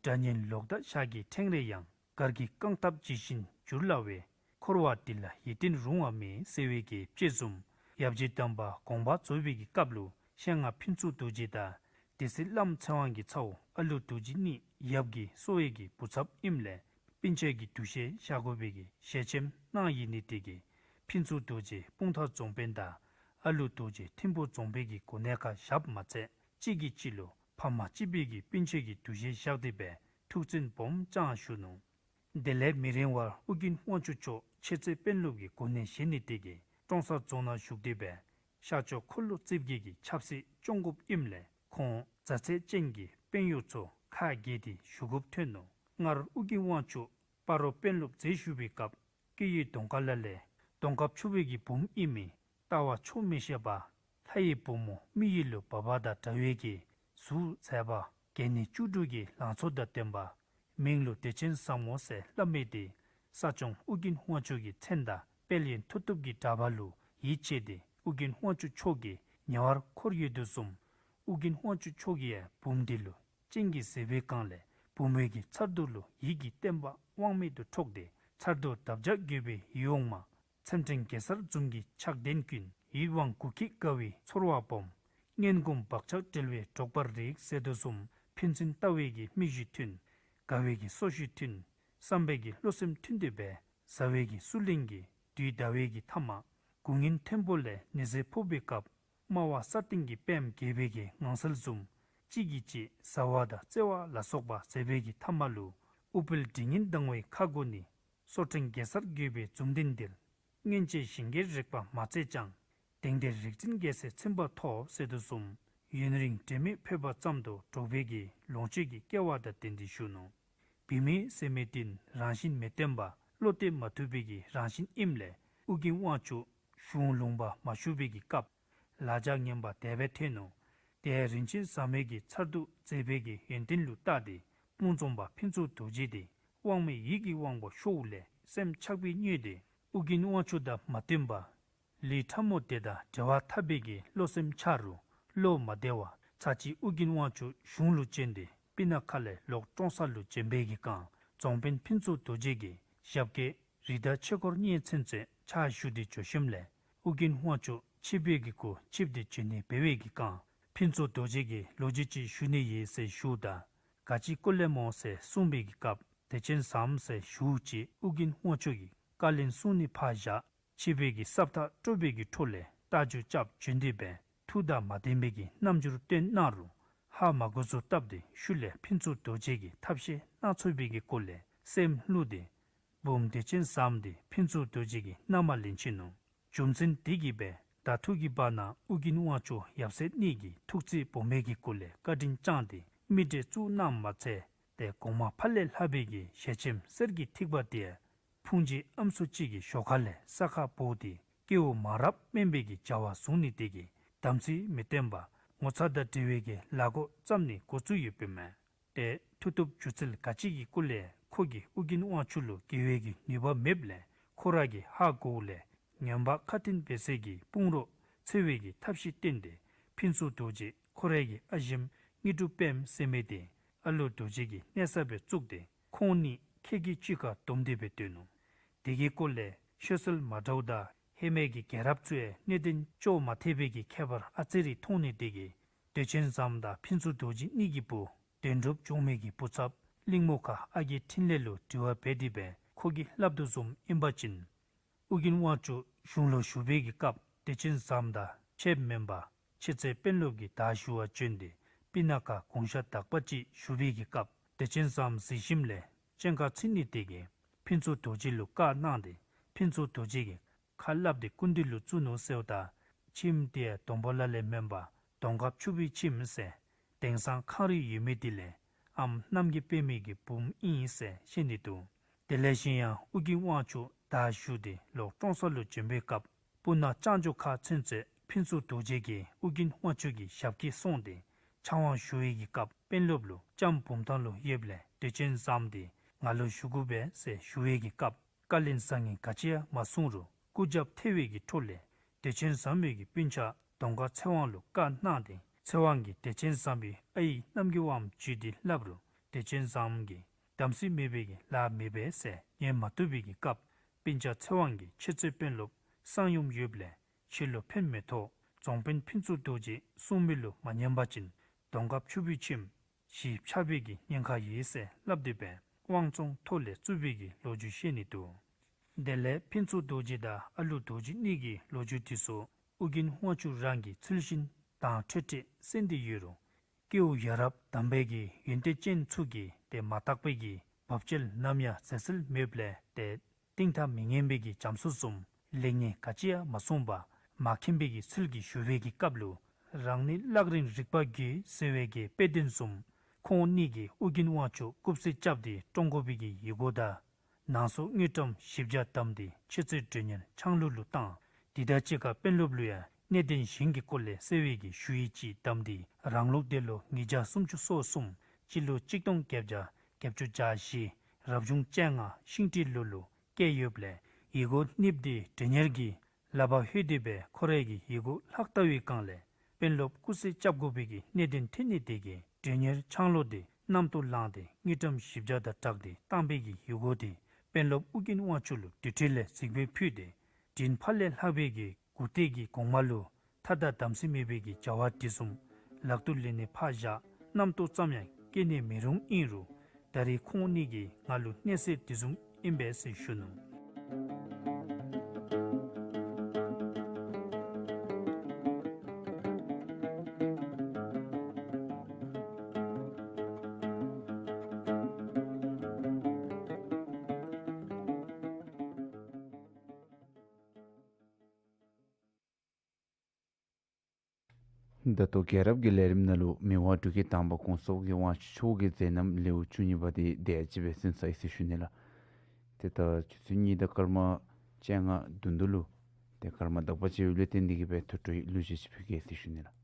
དགྲ་གཉེན་ལོག་ལྟ་ཞག་གི་ཕྲེང་རེ་ཡང་། གར་གྱི་རྐང་སྟབས་ཇི་བཞིན་འགྱུར་སླ་བས། འཁོར་བ་འདི་ལ་ཡིད་བརྟན་རུང་བ་མེད་ཟེར་བའི་གི་དཔྱེ་བཟུམ་ཡབ་རྗེ་དམ་པ་དགོངས་པ་རྫོགས་པའི་གི་སྐབས་ལུ་ཤེས་རྔ་ཕུན་ཚོགས་རྡོ་རྗེ་དང་སྡེ་སྲིད་བླམ་ཚེ་དབང་གི་ཚའོ་ཨ་ལུ་རྡོ་རྗེ་གཉིས་ཡབ་ཀྱི་གསོ་བའི་གི་བུ་ཚབ་ཨིནམ་ལས་སྤུན་མཆེད་ཀྱི་འདུ་ཤེས་བཞག་དགོ་པའི་གི་ཞལ་ཆེམས་གནང་ཡི་ནི་དེ་གིས་ཕུན་ཚོགས་རྡོ་རྗེ་སྤུངས་ཐང་རྫོང་དཔོན་དང་ཨ་ལུ་རྡོ་རྗེ་ཐིམ་ཕུ་རྫོང་དཔོན་གྱི་གོ་གནས་ཁར་བཞགཔ་མ་ཚད་གཅིག་གིས་གཅིག་ལུ་ཕ་མ་གཅིག་པའི་གི་སྤུན་མཆེད་ཀྱི་འདུ་ཤེས་བཞག་སྟེ་སྦེ་ཐུགས་བརྩེ་སྦོམ་བཅངས་བཞུགས་ནུག། དེ་ལས་མི་རིང་བར་ཨོ་རྒྱན་དབང་ཕྱུག་མཆོག་ཆོས་རྩེ་དཔོན་སློབ་ཀྱི་གོ་གནས་བཞེས་ནི་དེ་གིས་ཀྲོང་གསར་རྫོང་ནང་བཞུགས་ཏེ་སྦེ་ཤར་ཕྱོགས་འཁོར་ལོ་རྩིབས་བརྒྱད་ཀྱི་ཆབ་སྲིད་སྐྱོང་དགོཔ་ཨིནམ་ལས་ཁོང་མཛའ་བརྩེ་ཅན་གྱི་དཔོན་གཡོག་ཚུ་ཁག་བརྒྱད་དེ་བཞུགས་དགོཔ་ཐོན་ནུག། སྔར་ཨོ་རྒྱན་དབང་ཕྱུག་སྤ་རོ་དཔོན་སློབ་མཛད་བཞུགས་པའི་སྐབས་སྐུ་ཡི་གདོང་དཀར་ལ་ལས་གདོང་དཀར་ཕྱུག་པའི་གི་བུམོ་ཨིན་མི་ལྟ་བ་ཆོག་མི་ཤེས་པ་ལྷ་ཡི་བུ་མོ་མི་ཡུལ་ལུ་བབས་པ་དང་འདྲ་བའི་གི་གཟུགས་མཛེས་པ་གད་སྙིགས་བཅུ་དྲུག་གི་ལང་ཚོ་དང་ལྡན་པ། མིང་ལུ་བདེ་ཆེན་བཟང་མོ་ཟེར་སླབ་མི་དེ་ས་སྐྱོང་ཨོ་རྒྱན་དབང་ཕྱུག་གི་མཚན་དང་དཔལ་ཡོན་མཐུ་སྟོབས་ཀྱི་གྲགས་པ་ལུ་ཡིད་ཆེས་ཏེ་ཨོ་རྒྱན་དབང་ཕྱུག་མཆོག་གི་ཉེ་བར་འཁོར་ཡོད་དོ་བཟུམ་ཨོ་རྒྱན་དབང་ཕྱུག་མཆོག་གིས་ཡང་བུམོ་དེ་ལུ་སྤྱན་གྱིས་གཟིགས་པའི་སྒང་ལས་བུམོ་གི་མཚར་སྡུག་ལུ་ཡིད་ཀྱི་བརྟན་པ་དབང་མེད་དུ་འཕྲོག་སྟེ་མཚར་སྡུག་འདབ་ཆགས་རྒྱས་པའི་ཡིད་འོང་མ། ཚེམས་ཕྲེང་གེ་སར་འཛུམ་གྱི་ཕྱག་གདན་ཀུན། ཡིད་དབང་འགུགས་བསྐྱེད་དགའ་བའི་ཚོར་བ་སྦོམ། སྔོན་གོམས་བག་ཆགས་བྲལ་བའི་འགྲོགས་པར་རིགས་ཟེར་དོ་བཟུམ་ཕན་ཚུན་ལྟ་བའི་གི་མིག་བཞི་མཐུན། དགའ་བའི་གི་སོ་བཞི་མཐུན། བསམ་པའི་གི་བློ་སེམས་མཐུན་ཏེ་སྦེ་ཟ་བའི་གི་སུ་ལེན་གྱི་དུས་འདའ་བའི་གི་ཐ་མ་དགུང་ཡུན་མཐོན་པོ་ལས་ནད་གཟེར་ཕོག་པའི་སྐབས་དམའ་བ་ས་སྟེང་གི་པདྨ་རྒྱས་པའི་གི་ངང་ཚུལ་བཟུམ་གཅིག་གིས་གཅིག་ཟ་བ་དང་རྩེ་བ་ལ་སོགས་པ་མཛད་པའི་གི་ཐ་མ་ལུ་ཨུཏྤལ་དྲི་ངན་ལྡང་བའི་ཁ་སྒོ་ནི། སོར་ཕྲེང་གེ་སར་རྒྱས་པའི་འཛུམ་ལྡན་འདིར། སྔོན་ཆད་ཞིང་གི་རིག་པ་མ་བཙལ་ཀྱང་། དེང་འདིར་རིག་འཛིན་རྒྱལ་སྲས་ཚིམ་པ་ཐོབ་ཟེར་དོ་བཟུམ། ཡུན་རིང་འབྲལ་མེད་ཕོད་པ་ཙམ་དུ་འགྲོགས་པའི་གི་ལོངས་སྤྱོད་ཀྱི་སྐལ་བ་དང་ལྡན་ཏེ་བཞུགས་ནུག། བུད་མེད་ཟེར་མི་དེ་རང་བཞིན་མི་བརྟན་པ་བློ་གཏད་མ་ཐུབ་པའི་གི་རང་བཞིན་ཨིནམ་ལས་ཨོ་རྒྱན་དབང་ཕྱུག་གཞུང་ལུང་པ་མ་ཞུགས་པའི་གི་སྐབས་ལ་རྒྱ་ངན་པ་དེ་སྦེ་ཐོན་ནུག། དེ་རིན་ཆེན་ཟབ་མོའི་གི་མཚར་སྡུག་མཛད་པའི་གི་ཡོན་ཏན་ལུ་བལྟ་སྟེ་སྤུངས་རྫོང་པ་ཕུན་ཚོགས་རྡོ་རྗེ་དེ་དབང་མེད་ཡིད་ཀྱི་དབང་པོ་ཤོརཝ་ལས་སེམས་ཆགས་པས་མྱོས་ཏེ་ཨོ་རྒྱན་དབང་ཕྱུག་དང་མ་བསྟུན་པར་ལུས་ཕྲ་མོ་དེ་དང་འབྲེལ་བ་འཐབ་པའི་གི་བློ་སེམས་ཆགས་རུང་བློ་མ་བདེ་བར་ཚར་གཅིག་ཨོ་རྒྱན་དབང་ཕྱུག་གཞུང་ལུ་བྱོན་ཏེ་སྤུ་ན་ཁ་ལས་ལོག་ཀྲོང་གསར་ལུ་བྱོན་པའི་གི་སྐབས་རྫོང་དཔོན་ཕུན་ཚོགས་རྡོ་རྗེ་གིས་ཞབས་སྐྱེལ་རི་དྭགས་ཆོས་འཁོར་གཉན་མཚོན་ཚུ་ཕྱག་ཞུ་སྟེ་འགྱོ་ཞིནམ་ལས་ཨོ་རྒྱན་དབང་ཕྱུག་ཆིབས་པའི་གི་སྐུ་ཆིབས་ཏེ་བྱོན་ནི་འབད་བའི་གི་སྐབས་ཕུན་ཚོགས་རྡོ་རྗེ་གིས་ལོ་རྒྱུས་ཅིག་ཞུ་ནི་ཡོད་ཟེར་ཞུཝ་ད་ག་ཅི་སྐོར་ལས་སྨོ་ཟེར་གསུངས་པའི་གི་སྐབས་བདེ་ཆེན་བཟངམ་ཟེར་ཞུཝ་ཅིག་ཨོ་རྒྱན་དབང་ཕྱུག་གིས་བཀའ་ལན་གསུང་ནི་ཕར་བཞག། ཆིབས་པའི་གི་སྲབ་ཐག་དཀྲོལ་བའི་གི་འཕྲོ་ལས་ རྟ་རྒྱུག་རྐྱབ་བྱོན་ཏེ་སྦེ་ཐུགས་དང་མ་ལྡན་པའི་གི་རྣམ་འགྱུར་སྟོན་གནང་རུང་ཧ་མ་གོ་བཟོ་བཏབ་སྟེ་ཤུལ་ལས་ཕུན་ཚོགས་རྡོ་རྗེ་གིས་ཐབས་ཤེས་སྣ་ཚོགས་པའི་གི་སྒོ་ལས་སེམས་བསླུས་ཏེ་བུམོ་བདེ་ཆེན་བཟངམོ་དེ་ཕུན་ཚོགས་རྡོ་རྗེ་གི་མནའ་མ་ལེན་ཆི་ནུག། རྒྱུ་མཚན་དེ་གིས་སྦེ་ཟླ་ཐུག་གི་བར་ན་ཨོ་རྒྱན་དབང་ཕྱུག་ཡབ་སྲས་གཉིས་ཀྱིས་ཐུགས་བརྩེ་སྦོམ་པའི་གི་སྒོ་ལས་བཀའ་དྲིན་བསྐྱངས་ཏེ་མི་འདྲེ་བཙུགས་གནངམ་མ་ཚད་ཏེ་གོང་མ་ཕ་ལས་ལྷག་པའི་གི་ཞལ་ཆེམས་གསེར་གྱི་ཐིགས་པ་དེ་ཕུང་བྱེད་ཨམ་སྲུ་ཅིག་གི་ཞོ་ཁ་ལས་ས་ཁར་བོར་ཏེ་སྐྱེ་བོ་མ་རབས་དམན་པའི་གི་བྱ་བ་བཟུང་ནི་དེ་གིས་དམ་ཚིག་མི་བརྟན་པར་ངོ་ཚ་དང་འབྲེལ་བའི་གི་ལཱ་འགོ་བརྩམས་ནི་འགོ་བཙུགས་ཡོདཔ་མས། ཏེ་མཐུ་སྟོབས་སྒྱུ་རྩལ་ག་ཅི་གི་སྐུ་ལས་ཁོ་གིས་ཨོ་རྒྱན་དབང་ཕྱུག་ལུ་རྒོལ་བའི་གི་ནུས་པ་མེདཔ་ལས་ཁོ་ར་གིས་ཧ་གོཝ་ལས་ངན་པ་ཁ་ཏོན་འབད་སའི་གི་དཔུང་རོགས་འཚོལ་བའི་གི་ཐབས་ཤེས་བཏོན་ཏེ་ཕུན་ཚོགས་རྡོ་རྗེ་ཁོ་རའི་གི་ཨ་ཞེམོ་དངོས་གྲུབ་དཔལམོ་ཟེར་མི་དེ་ཨ་ལུ་རྡོ་རྗེ་གི་གནས་ས་སྦེ་བཙུགས་ཏེ་ཁོང་གཉིས་ཁལ་གཅིག་ཁར་བསྡོམས་ཏེ་སྦེ་སྡོད་ནུག། དེ་གི་སྐོར་ལས་ཤོད་སྲོལ་མ་འདྲཝ་དང་ཧེ་མའི་གི་རྒྱལ་རབས་ཚུ་ཡང་གནད་དོན་ཅོག་མ་འཐད་པའི་གི་ཁྱད་པར་ཨ་ཙི་རེ་མཐོང་ནི་དེ་གིས་བདེ་ཆེན་བཟངམོ་དང་ཕུན་ཚོགས་རྡོ་རྗེ་གཉིས་ཀྱི་བུ་དོན་གྲུབ་འབྱུང་མི་གི་བུ་ཚབ་གླིང་མོ་མཁར་ཨ་རྒས་འཕྲིན་ལས་ལུ་དྲི་བ་འབད་དེ་སྦེ་ཁོ་གིས་སླབ་དོ་བཟུམ་ཨིན་པ་ཅིན་ཨོ་རྒྱན་དབང་ཕྱུག་གཞུང་ལུ་བཞུགས་པའི་གི་སྐབས་བདེ་ཆེན་བཟངམོ་དང་ཕྱདཔ་མེན་པར་མཆེད་རྩེ་དཔོན་སློབ་ཀྱིས་བདའ་ཞུ་བར་བྱོན་ཏེ་སྤུ་ན་ཁ་གུང་ཤ་དག་པ་ཅིག་བཞུགས་པའི་གི་སྐབས་བདེ་ཆེན་བཟངམོ་གཟིགས་ཞིནམ་ལས་སྤྱན་ཁ་ཚིག་ནི་དེ་གིས་ཕུན་ཚོགས་རྡོ་རྗེ་ལུ་བཀའ་གནང་སྟེ་ཕུན་ཚོགས་རྡོ་རྗེ་གིས་ཁ་སླབ་སྟེ་སྐུ་མདུན་ལུ་བཙུགས་ནུག་ཟེརཝ་ད་ཁྱིམ་དེ་སྡོང་པོ་ལ་ལས་མེན་པར་གདོང་ཁར་ཕྱུག་པོའི་ཁྱིམ་ཟེར་དེང་སང་ཁང་རིགས་ཡོད་མི་དེ་ལས་ཨམ་རྣམ་རྒྱལ་པདྨའི་གི་བུམོ་ཨིན་ཟེར་བཤད་ནི་འདུག། དེ་ལས་གཞན་ཡང་ཨོ་རྒྱན་དབང་ཕྱུག་བདའ་ཞུ་སྟེ་ལོག་ཀྲོང་གསར་ལུ་བྱོན་པའི་སྐབས་སྤུ་ན་ལྕང་ཇོ་མཁར་ཚུན་ཚོད་ཕུན་ཚོགས་རྡོ་རྗེ་གིས་ཨོ་རྒྱན་དབང་ཕྱུག་གི་ཞབས་སྐྱེལ་སོང་སྟེ་ཕྱག་དབང་ཞུ་བའི་གི་སྐབས་དཔོན་སློབ་ལུ་ལྕམ་བུམ་ཐང་ལུ་ཡོདཔ་ལས་བདེ་ཆེན་བཟངམོ་དེ་ང་ལུ་ཞུ་དགོ་པས་ཟེར་ཞུ་བའི་གི་སྐབས་བཀའ་ལན་བཟང་ངན་ག་ཅི་ཡང་མ་གསུང་རུང་སྐུ་རྒྱབ་ཐལ་བའི་གི་འཕྲོ་ལས་བདེ་ཆེན་བཟངམོའི་གི་སྤུན་ཆ་གདོང་དཀར་ཚེ་དབང་ལུ་བཀའ་གནང་སྟེ་ཚེ་དབང་གིས་བདེ་ཆེན་བཟངམོའི་ཨའི་རྣམ་རྒྱལ་དབངམོ་བརྒྱུད་དེ་སླབ་རུང་བདེ་ཆེན་བཟངམོ་གིས་དམ་ཚིག་མེད་པའི་གི་ལཱ་མེད་པས་ཟེར་ཉན་མ་བཏུབ་པའི་གི་སྐབས་སྤུན་ཆ་ཚེ་དབང་གིས་མཆེད་རྩེ་དཔོན་སློབ་གསང་ཡུམ་ཡོདཔ་ལས་ཁྱོད་ལུ་ཕན་མི་ཐོགས། རྫོང་དཔོན་ཕུན་ཚོགས་རྡོ་རྗེ་གསུང་མི་ལུ་མ་ཉན་པ་ཅིན་གདོང་དཀར་ཕྱུག་པོའི་ཁྱིམ་གཞིས་ཆགས་པའི་གི་ཉེན་ཁ་ཡོད་ཟེར་སླབ་སྟེ་སྦེ་དབང་བཙོང་ཐོག་ལས་བཙུགས་པའི་གི་ལོ་རྒྱུས་བཤད་ནི་འདུག། དེ་ལས་ཕུན་ཚོགས་རྡོ་རྗེ་དང་ཨ་ལུ་རྡོ་རྗེ་གཉིས་ཀྱི་ལོ་རྒྱུས་དེ་ཚུ་ཨོ་རྒྱན་དབང་ཕྱུག་རང་གིས་ཚུལ་བཞིན་དྭངས་འཕྲོས་འཕྲོས་གསན་ཏེ་ཡོད་རུང་སྐྱེ་བོ་ཡ་རབས་དམ་པའི་གི་ཡོན་ཏན་ཅན་ཚུ་གིས་དེ་མ་དག་པའི་གི་འབབ་ཆལ་ནམ་ཡང་ཟད་སྲོལ་མེདཔ་ལས་དེ་གཏིང་མཐའ་མི་ཉན་པའི་གི་རྒྱ་མཚོ་བཟུམ་ལེགས་ཉེས་ག་ཅི་ཡང་མ་གསུངས་པར་མ་མཁྱེན་པའི་གི་ཚུལ་གྱིས་ཞུ་བའི་གི་སྐབས་ལུ་རང་ནི་གླགས་རིང་རིག་པ་རྒོད་ཟེར་བའི་གི་དཔེ་དོན་བཟུམ་ཁོང་གཉིས་ཀྱིས་ཨོ་རྒྱན་དབང་ཕྱུག་རྐུབ་བསིལ་རྐྱབ་སྟེ་བཀྲོང་དགོ་པའི་གི་ཡི་གུ་དང་ནང་སོ་དངུལ་ཀྲམ་བཞི་བརྒྱ་བསྡམས་ཏེ་མཆེད་རྩེ་མགྲོན་གཉེར་ཆང་ལུག་ལུ་བཏང་། དེ་དང་གཅིག་ཁར་དཔོན་སློབ་ལུ་ཡང་གནད་དོན་གཞན་གྱི་སྐོར་ལས་གསལ་བའི་གི་ཞུ་ཡིག་ཅིག་བསྡམས་ཏེ་རང་ལུགས་དེ་ལུ་ཉིས་བརྒྱ་སུམ་ཅུ་སོ་གསུམ་སྤྱི་ལོ་གཅིག་སྟོང་བརྒྱད་བརྒྱ་བརྒྱད་ཅུ་གྱ་བཞི་རབ་བྱུང་བཅོ་ལྔ་ཤིང་སྤྲེལ་ལོ་ལུ་བཀལ་ཡོདཔ་ལས་ཡི་གུ་གནསཔ་དེ་མགྲོན་གཉེར་གྱི་ལག་པར་ལྷོད་དེ་སྦེ་ཁོ་རའི་གི་ཡི་གུ་ལྷག་བལྟ་བའི་སྒང་ལས་དཔོན་སློབ་རྐུབ་བསིལ་རྐྱབ་དགོ་པའི་གི་གནད་དོན་ཐོན་ནི་དེ་གིས་མགྲོན་གཉེར་ཆང་ལུག་དེ་གནམ་དུ་བསླངས་ཏེ་དངུལ་ཀྲམ་བཞི་བརྒྱ་དང་སྦྲགས་ཏེ་བཏང་བའི་གི་ཡི་གུ་དེ་དཔོན་སློབ་ཨོ་རྒྱན་དབང་ཕྱུག་ལུ་དེ་འཕྲོ་ལས་གཟིགས་འབུལ་ཕུལ་ཏེ་དྲིན་ཕ་ལས་ལྷག་པའི་གི་མགུ་ཏོག་གི་གོང་མ་ལུ་ཐ་དང་དམ་ཚིག་མེད་པའི་གི་བྱ་བ་དེ་བཟུམ་ལག་ཏུ་ལེན་ནི་ཕར་བཞག་རྣམ་རྟོག་ཙམ་ཡང་སྐྱེ་ནི་མི་རུང་ཨིན་རུང་ད་རེས་ཁོང་གཉིས་ཀྱིས་ང་ལུ་གནས་ཚད་དེ་བཟུམ་ཨིན་པས་ཟེར་ཞུ་ནུག། ད་ལྟོ་རྒྱལ་རབས་ཀྱི་ལས་རིམ་ནང་ལུ་མི་དབང་འབྲུག་རྒྱལ་དང་པ་གོང་ས་ཨོ་རྒྱན་དབང་ཕྱུག་མཆོག་གི་མཛད་རྣམ་ལེའུ་བཅུ་གཉིས་པ་དེ་དེ་ཅིག་སྦེ་ཟིན་ཚར་ཡི་ཟེར་ཞུ་ནི་ལགས། ཏེ་ད་ཆུ་ཚོད་གཉིས་དང་སྐར་མ་བཅོ་ལྔ་བདུན་ཅུ་ལུ་ཏེ་སྐར་མ་དག་པ་ཅིག་ཡོདཔ་ལས་བརྟེན་ཏེ་གིས་སྦེ་ཐུགས་སྤྲོའི་གླུ་གཞས་ཅིག་ཕུལ་གེ་ཟེར་ཞུ་ནི་ལགས།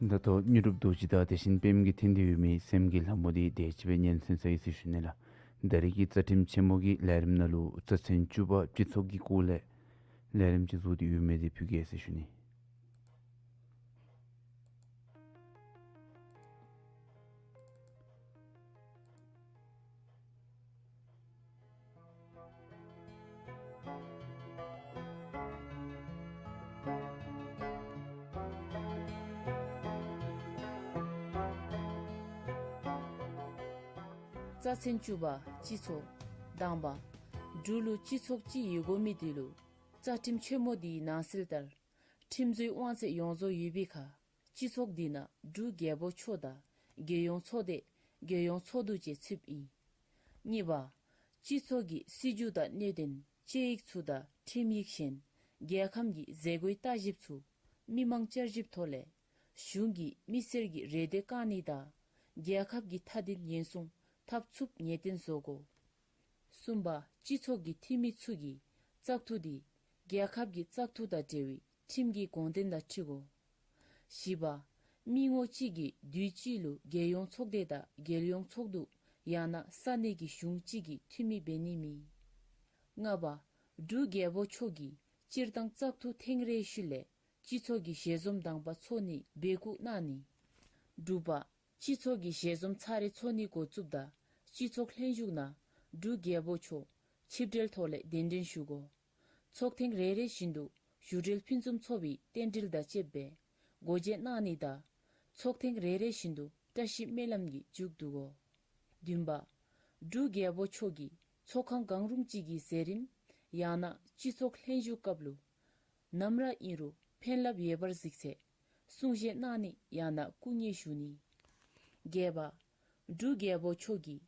ད་ལྟོ་དངོས་གྲུབ་རྡོ་རྗེ་དང་དེ་བཞིན་དཔལམོ་གིས་འཐེན་ཏེ་ཡོད་མི་སེམས་ཀྱི་ལྷ་མོ་འདི་དེ་ཅིག་སྦེ་སྙན་གསན་ས་ཡི་ཟེར་ཞུ་ནི་ལགས། ད་རེས་ཀྱི་རྩ་ཁྲིམས་ཆེན་མོ་གི་ལས་རིམ་ནང་ལུ་རྩ་ཚན་བཅུ་པ་སྤྱི་ཚོགས་ཀྱི་སྐོར་ལས་ལས་རིམ་ཅིག་བཟོ་སྟེ་ཡོད་མི་འདི་ཕུལ་གེ་ཟེར་ཞུ་ནི། རྩ་ཚན་བཅུ་པ། སྤྱི་ཚོགས། དང་པ། འབྲུག་ལུ་སྤྱི་ཚོགས་ཅིག་ཡོད་དགོ་མི་འདི་ལུ་རྩ་ཁྲིམས་ཆེན་མོ་འདིའི་ནང་གསལ་ལྟར་ཁྲིམས་བཟོའི་དབང་ཚད་ཡོངས་རྫོགས་ཡོད་པའི་ཁར་སྤྱི་ཚོགས་འདི་ནང་འབྲུག་རྒྱལ་པོ་མཆོག་དང་རྒྱལ་ཡོངས་ཚོགས་སྡེ་རྒྱལ་ཡོངས་ཚོགས་འདུ་བཅས་ཚུདཔ་ཨིན། གཉིས་པ། སྤྱི་ཚོགས་ཀྱི་སྲིད་བྱུས་དང་གནད་དོན་དཔྱད་ཡིག་ཚུ་དང་ཁྲིམས་ཡིག་གཞན་རྒྱལ་ཁམས་ཀྱི་མཛད་སྒོའི་བརྟག་ཞིབ་ཚུ་མི་མང་བསྐྱར་ཞིབ་ཐོག་ལས་གཞུང་གི་མི་སེར་གྱི་རེ་འདོད་བསྐང་ནི་དང་རྒྱལ་ཁབ་ཀྱི་མཐའ་དོན་ཉེན་སྲུང་འཐབ་ཚུགསཔ་ངེས་གཏན་བཟོ་དགོ། གསུམ་པ། སྤྱི་ཚོགས་ཀྱི་འཐུས་མི་ཚུ་གིས་བཙག་འཐུ་འདི་རྒྱལ་ཁབ་ཀྱི་བཙག་འཐུ་དང་འབྲེལ་བའི་ཁྲིམས་ཀྱི་དགོངས་དོན་དང་འཁྲིལ་དགོ། བཞི་པ། མི་ངོ་གཅིག་གིས་དུས་གཅིག་ལུ་རྒྱལ་ཡོངས་ཚོགས་སྡེ་དང་རྒྱལ་ཡོངས་ཚོགས་འདུ་ཡང་ན་ས་གནས་ཀྱི་གཞུང་གཅིག་གི་འཐུས་མི་འབད་ནི་མེད། ལྔ་པ། འབྲུག་རྒྱལ་པོ་མཆོག་གིས་སྤྱིར་བཏང་བཙག་འཐུ་ཐེངས་རེའི་ཤུལ་ལས་སྤྱི་ཚོགས་ཀྱི་ཞལ་འཛོམས་དང་པ་ཚོགས་ནི་འབོད་སྐུལ་གནང་ནི། དྲུག་པ། སྤྱི་ཚོགས་ཀྱི་ཞལ་འཛོམས་ཚར་རེ་ཚོགས་ནི་འགོ་བཙུགསཔ་ད་སྤྱི་ཚོགས་ལྷན་བཞུགས་ནང་འབྲུག་རྒྱལ་པོ་མཆོག་ཆིབས་གྲལ་ཐོག་ལས་གདན་འདྲེན་ཞུ་དགོ། ཚོགས་ཐེངས་རེ་རེ་བཞིན་དུ་ཞུ་གྲལ་ཕུན་སུམ་ཚོགས་པའི་རྟེན་འབྲེལ་དང་བཅསཔ་སྦེ་སྒོ་འབྱེད་གནང་ནི་དང་ཚོགས་ཐེངས་རེ་རེ་བཞིན་དུ་བཀྲ་ཤིས་སྨོན་ལམ་གྱིས་མཇུག་བསྡུ་དགོ། བདུན་པ། འབྲུག་རྒྱལ་པོ་མཆོག་གིས་ཚོགས་ཁང་གང་རུང་གཅིག་གི་མཛད་རིམ་ཡང་ན་སྤྱི་ཚོགས་ལྷན་བཞུགས་སྐབས་ལུ་ནམ་ར་ཨིན་རུང་ཕན་རླབས་ཡོད་པར་གཟིགས་ཚེ་གསུང་བཤད་གནང་ནི་ཡང་ན་སྐུ་ངལ་ཞུ་ནི། བརྒྱད་པ། འབྲུག་རྒྱལ་པོ་མཆོག་གིས་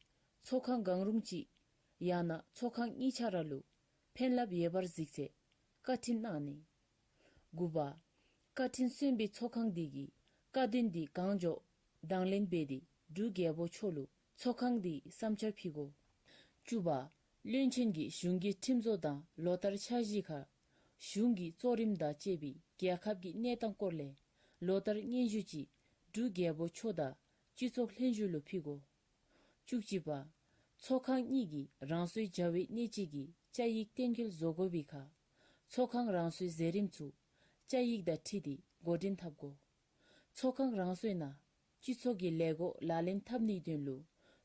ཚོགས་ཁང་གང་རུང་གཅིག་ཡང་ན་ཚོགས་ཁང་གཉིས་ཆ་ར་ལུ་ཕན་རླབས་ཡོད་པར་གཟིགས་ཚེ་བཀའ་ཁྲིམས་གནང་ནི། དགུ་པ། བཀའ་དྲིན་སོན་པའི་ཚོགས་ཁང་འདི་གིས་བཀའ་དོན་འདི་གང་མགྱོགས་དང་ལེན་འབད་དེ་འབྲུག་རྒྱལ་པོ་མཆོག་ལུ་ཚོགས་ཁང་འདིའི་བསམ་འཆར་ཕུལ་དགོ། བཅུ་པ། བློན་ཆེན་གྱིས་གཞུང་གི་ཁྲིམས་བཟོ་དང་ལོ་ལྟར་འཆར་གཞི་ཁར་གཞུང་གི་གཙོ་རིམ་དང་བཅས་པའི་རྒྱལ་ཁབ་ཀྱི་གནས་སྟངས་སྐོར་ལས་ལོ་ལྟར་སྙན་ཞུ་ཅིག་འབྲུག་རྒྱལ་པོ་མཆོག་དང་སྤྱི་ཚོགས་ལྷན་བཞུགས་ལུ་ཕུལ་དགོ། བཅུ་གཅིག་པ། ཚོགས་ཁང་གཉིས་ཀྱིས་རང་སོའི་བྱ་བའི་གནད་སྤྱི་གི་བཅའ་ཡིག་གཏན་འཁེལ་བཟོ་དགོ་པའི་ཁར་ཚོགས་ཁང་རང་སོའི་མཛད་རིམ་ཚུ་བཅའ་ཡིག་དང་འཁྲིལ་ཏེ་འགོ་འདྲེན་འཐབ་དགོ། ཚོགས་ཁང་རང་སོའི་ནང་སྤྱི་ཚོགས་ཀྱི་ལས་སྒོ་ལག་ལེན་འཐབ་ནིའི་དོན་ལུ་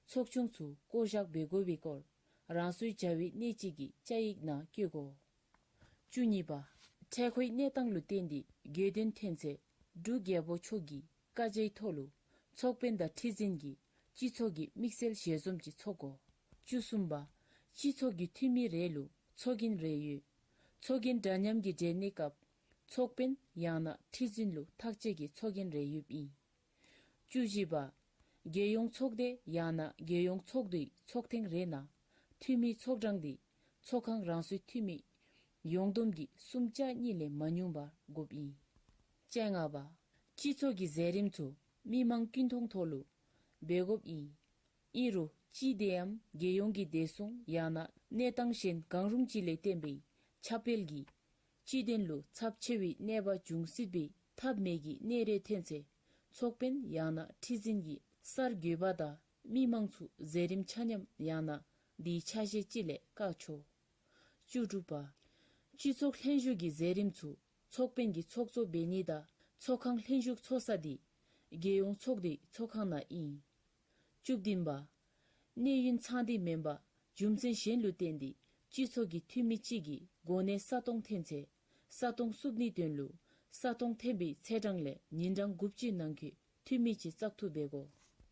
ཚོགས་ཆུང་ཚུ་བསྐོ་བཞག་འབད་དགོ་པའི་སྐོར་རང་སོའི་བྱ་བའི་གནད་སྤྱི་གི་བཅའ་ཡིག་ནང་བཀོད་དགོ། བཅུ་གཉིས་པ། འཕྲལ་མཁོའི་གནས་སྟངས་ལུ་བརྟེན་ཏེ་དགོས་དོན་ཐོན་ཚེ་འབྲུག་རྒྱལ་པོ་མཆོག་གི་བཀའ་རྒྱའི་ཐོག་ལུ་ཚོགས་དཔོན་དང་ཁྲི་འཛིན་གྱིས་སྤྱི་ཚོགས་ཀྱི་དམིགས་བསལ་ཞལ་འཛོམས་ཅིག་ཚོགས་དགོ། བཅུ་གསུམ་པ། སྤྱི་ཚོགས་ཀྱི་འཐུས་མི་རེ་ལུ་ཚོགས་རྒྱན་རེ་ཡོད། ཚོགས་རྒྱན་འདྲ་མཉམ་གྱི་འབྲེལ་གནས་སྐབས་ཚོགས་དཔོན་ཡང་ན་ཁྲི་འཛིན་ལུ་ཐག་བཅད་ཀྱི་ཚོགས་རྒྱན་རེ་ཡོདཔ་ཨིན། བཅུ་བཞི་པ། རྒྱལ་ཡོངས་ཚོགས་སྡེ་ཡང་ན་རྒྱལ་ཡོངས་ཚོགས་འདུའི་ཚོགས་ཐེངས་རེ་ནང་འཐུས་མིའི་ཚོགས་གྲངས་དེ་ཚོགས་ཁང་རང་སོའི་འཐུས་མི་ཡོངས་བསྡོམས་ཀྱི་གསུམ་ཆ་གཉིས་ལས་མ་ཉུང་བར་དགོཔ་ཨིན། བཅོ་ལྔ་པ། སྤྱི་ཚོགས་ཀྱི་མཛད་རིམ་ཚུ་མི་མང་ཀུན་མཐོང་ཐོག་ལུ་འབད་དགོཔ་ཨིན། ཨིན་རུང་སྤྱི་བདེ་འམ་རྒྱལ་ཡོངས་ཀྱི་བདེ་སྲུང་ཡང་ན་གནས་སྟངས་གཞན་གང་རུང་ཅིག་ལས་བརྟེན་པའི་ཁྱབ་སྤེལ་གྱིས་སྤྱི་དོན་ལུ་ཚབས་ཆེ་བའི་གནོད་པ་འབྱུང་སྲིད་པའི་ཐབས་མེད་ཀྱི་གནད་རེ་ཐོན་ཚེ་ཚོགས་དཔོན་ཡང་ན་ཁྲི་འཛིན་གྱིས་གསར་འགོད་པ་དང་མི་མང་ཚུ་མཛད་རིམ་ཆ་མཉམ་ཡང་ན་དེའི་ཆ་ཤས་ཅིག་ལས་བཀག་ཆོག། བཅུ་དྲུག་པ། སྤྱི་ཚོགས་ལྷན་བཞུགས་ཀྱི་མཛད་རིམ་ཚུ་ཚོགས་དཔོན་གྱིས་ཚོགས་གཙོ་འབད་ནི་དང་ཚོགས་ཁང་ལྷན་བཞུགས་ཚོགས་ས་དེ་རྒྱལ་ཡོངས་ཚོགས་སྡེའི་ཚོགས་ཁང་ནང་ཨིན། བཅུ་བདུན་པ། གནས་ཡུན་ཚང་སྟེ་མེན་པར་རྒྱུ་མཚན་གཞན་ལུ་བརྟེན་ཏེ་སྤྱི་ཚོགས་ཀྱི་འཐུས་མི་གཅིག་གིས་གོ་གནས་ས་སྟོང་འཐོན་ཚེ་ས་སྟོང་བསུབ་ནིའི་དོན་ལུ་ས་སྟོང་འཐོན་པའི་ཚེས་གྲངས་ལས་ཉིན་གྲངས་དགུ་བཅུའི་ནང་འཁོད་འཐུས་མི་གཅིག་བཙག་འཐུ་འབད་དགོ།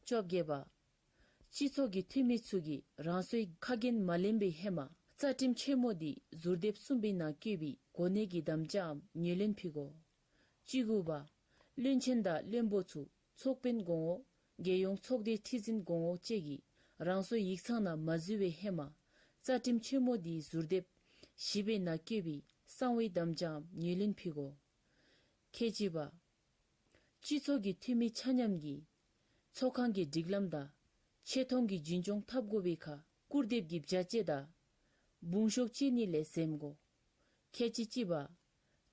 བཅོ་བརྒྱད་པ། སྤྱི་ཚོགས་ཀྱི་འཐུས་མི་ཚུ་གིས་རང་སོའི་ཁ་འགན་མ་ལེན་པའི་ཧེ་མ་རྩ་ཁྲིམས་ཆེན་མོ་དེའི་ཟུར་དེབ་གསུམ་པའི་ནང་བཀོད་པའི་གོ་གནས་ཀྱི་དམ་བཅའམ་ངོས་ལེན་ཕུལ་དགོ། བཅུ་དགུ་པ། བློན་ཆེན་དང་བློན་པོ་ཚུ་ཚོགས་དཔོན་གོང་འོག་རྒྱལ་ཡོངས་ཚོགས་སྡེའི་ཁྲི་འཛིན་གོང་འོག་བཅས་ཀྱིས་རང་སོའི་ཡིག་ཚང་ནང་མ་འཛུལ་བའི་ཧེ་མ་རྩ་ཁྲིམས་ཆེན་མོ་དེའི་ཟུར་དེབ་བཞི་པའི་ནང་བཀོད་པའི་གསང་བའི་དམ་བཅའམ་ངོས་ལེན་ཕུལ་དགོ། ཁལ་གཅིག་པ། སྤྱི་ཚོགས་ཀྱི་འཐུས་མི་ཆ་མཉམ་གྱིས་ཚོགས་ཁང་གི་སྒྲིག་ལམ་དང་ཆེ་མཐོང་གི་རྒྱུན་སྐྱོང་འཐབ་དགོ་པའི་ཁར་སྐུར་འདེབས་ཀྱི་བྱ་བྱེད་དང་སྦུང་ཤོག་བཅད་ནི་ལས་འཛེམ་དགོ། ཁལ་གཅིག་གཅིག་པ།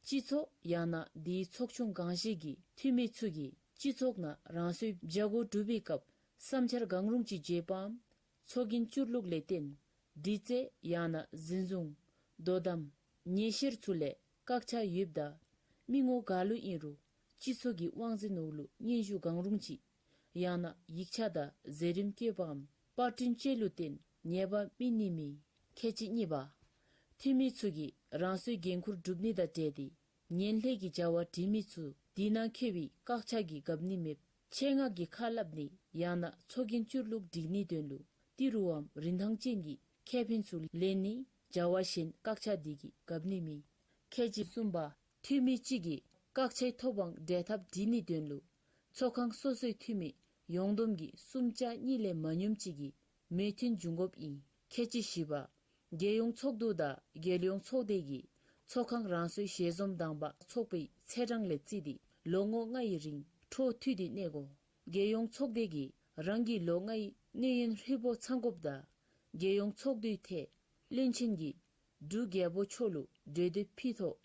སྤྱི་ཚོགས་ཡང་ན་དེའི་ཚོགས་ཆུང་གང་ཞིག་གི་འཐུས་མི་ཚུ་གིས་སྤྱི་ཚོགས་ནང་རང་སོའི་བྱ་སྒོ་སྒྲུབ་པའི་སྐབས་བསམ་འཆར་གང་རུང་ཅིག་བརྗོད་པའམ་ཚོགས་རྒྱན་བསྐྱུར་ལུགས་ལས་བརྟེན་འདྲི་རྩད་ཡང་ན་འཛིན་བཟུང་དོ་དམ་ཉེས་བཤེར་ཚུ་ལས་བཀག་ཆ་ཡོདཔ་ད་མི་ངོ་ག་ལུ་ཨིན་རུང་སྤྱི་ཚོགས་ཀྱི་དབང་འཛིན་འོག་ལུ་སྙན་ཞུ་གང་རུང་ཅིག་ཡང་ན་ཡིག་ཆ་དང་མཛད་རིམ་བཀོད་པའམ་པར་སྐྲུན་བཅས་ལུ་བརྟེན་ཉེས་པ་དམིགས་ནི་མེད། ཁལ་གཅིག་གཉིས་པ། འཐུས་མི་ཚུ་གིས་རང་སོའི་འགན་ཁུར་སྒྲུབ་ནི་དང་འབྲེལ་ཏེ་ངན་ལྷད་ཀྱི་བྱ་བ་སྒྲིག་མི་ཚུ་དེ་ནང་འཁོད་པའི་བཀག་ཆ་གིས་འགབ་ནི་མེདཔ་ཆེད་མངགས་ཀྱི་ཁ་སླབ་ནི་ཡང་ན་ཚོགས་རྒྱན་བསྐྱུར་ལུགས་སྒྲིག་ནིའི་དོན་ལུ་ཏི་རུའམ་རིན་ཐང་ཅན་གྱི་ཁེ་ཕན་ཚུ་ལེན་ནི་བྱ་བ་གཞན་བཀག་ཆ་དེ་གིས་འགབ་ནི་མེད། ཁལ་གཅིག་གསུམ་པ། འཐུས་མི་གཅིག་གིས་བཀག་ཆའི་ཐོབ་དབང་འབྲས་ཐབས་སྒྲིག་ནིའི་དོན་ལུ་ཚོགས་ཁང་སོ་སོའི་འཐུས་མི་ཡོངས་བསྡོམས་ཀྱི་གསུམ་ཆ་གཉིས་ལས་མ་ཉུངམ་ཅིག་གི་མོས་མཐུན་འབྱུང་དགོཔ་ཨིན། ཁལ་གཅིག་བཞི་པ། རྒྱལ་ཡོངས་ཚོགས་འདུ་དང་རྒྱལ་ཡོངས་ཚོགས་སྡེ་གིས་ཚོགས་ཁང་རང་སོའི་ཞལ་འཛོམས་དང་པ་ཚོགས་པའི་ཚེས་གྲངས་ལས་བརྩིས་ཏེ་ལོ་ངོ་ལྔའི་རིང་འཕྲོ་མཐུད་དེ་གནས་དགོ། རྒྱལ་ཡོངས་ཚོགས་སྡེ་གིས་རང་གི་ལོ་ལྔའི་གནས་ཡུན་ཧྲིལ་པོ་ཚང་དགོཔ་དང་རྒྱལ་ཡོངས་ཚོགས་འདུའི་ཐད་བློན་ཆེན་གྱིས་འབྲུག་རྒྱལ་པོ་མཆོག་ལུ་གྲོས་འདེབས་ཕུལ་ཐོག་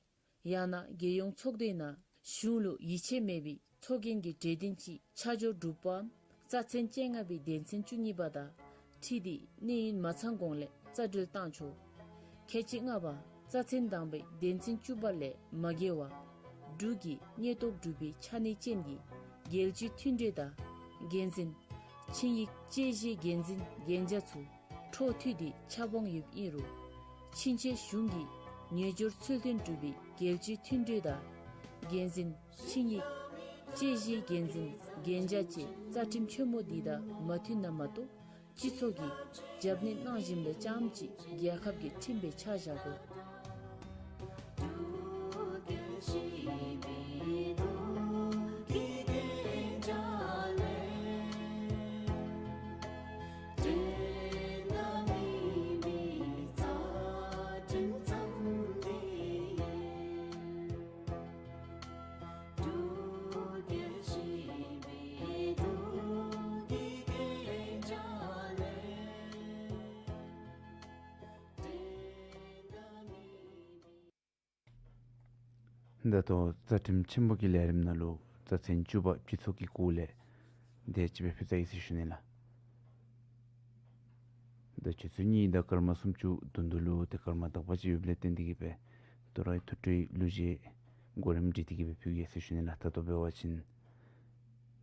ཡང་ན་རྒྱལ་ཡོངས་ཚོགས་སྡེའི་ནང་གཞུང་ལུ་ཡིད་ཆེས་མེད་པའི་ཚོགས་རྒྱན་གྱི་གྲོས་དོན་ཅིག་ཆ་འཇོག་གྲུབ་པའམ་རྩ་ཚན་བཅོ་ལྔ་པའི་དོན་ཚན་བཅུ་གཉིས་པ་དང་འཁྲིལ་ཏེ་གནས་ཡུན་མ་ཚང་གོང་ལས་རྩ་འགྲོལ་བཏང་ཆོག། ཁལ་གཅིག་ལྔ་པ། རྩ་ཚན་དང་པའི་དོན་ཚན་བཅུ་པ་ལས་མ་འགལ་བར་འབྲུག་གི་ཉེན་རྟོག་འབྲུག་པའི་ཆ་གནས་ཅན་གྱི་རྒྱལ་སྤྱིའི་མཐུན་གྲོས་དང་འགན་འཛིན་ཆིངས་ཡིག་དཔྱད་གཞིའི་འགན་འཛིན་གན་རྒྱ་ཚུ་འཕྲོ་མཐུད་དེ་ཆ་སྤོང་ཡོདཔ་ཨིན་རུང་ཕྱིན་ཆད་གཞུང་གི་ཉེ་སྦྱོར་ཚུལ་མཐུན་གྲུབ་པའི་རྒྱལ་སྤྱིའི་མཐུན་གྲོས་དང་འགན་འཛིན་ཆིངས་ཡིག་དཔྱད་གཞིའི་འགན་འཛིན་གན་རྒྱ་བཅས་རྩ་ཁྲིམས་ཆེན་མོ་འདི་དང་མ་མཐུན་ན་མ་གཏོགས་སྤྱི་ཚོགས་ཀྱི་རྒྱབ་གནོན་གནང་བཞིནམ་ལས་རྐྱངམ་གཅིག་རྒྱལ་ཁབ་ཀྱི་ཁྲིམས་སྦེ་ཆ་བཞག་དགོ། ད་ལྟོ་རྩ་ཁྲིམས་ཆེན་པོ་གི་ལས་རིམ་ནང་ལུ་རྩ་ཚན་བཅུ་པ་སྤྱི་ཚོགས་ཀྱི་སྐོར་ལས་དེ་ཅིག་སྦེ་ཕུལ་ཚར་ཡི་ཟེར་ཞུ་ནི་ལགས། ད་ཆུ་ཚོད་གཉིས་དང་སྐར་མ་སུམ་ཅུ་བདུན་དུ་ལུ་ཏེ་སྐར་མ་དག་པ་ཅིག་ཡོདཔ་ལས་བརྟེན་ཏེ་གིས་སྦེ་ད་རུང་ཐུགས་སྤྲོའི་གླུ་གཞས་གོ་རིམ་སྒྲིག་སྟེ་གིས་སྦེ་ཕུལ་གེ་ཟེར་ཞུ་ནི་ལགས། ད་ལྟོ་འབད་བ་ཅིན་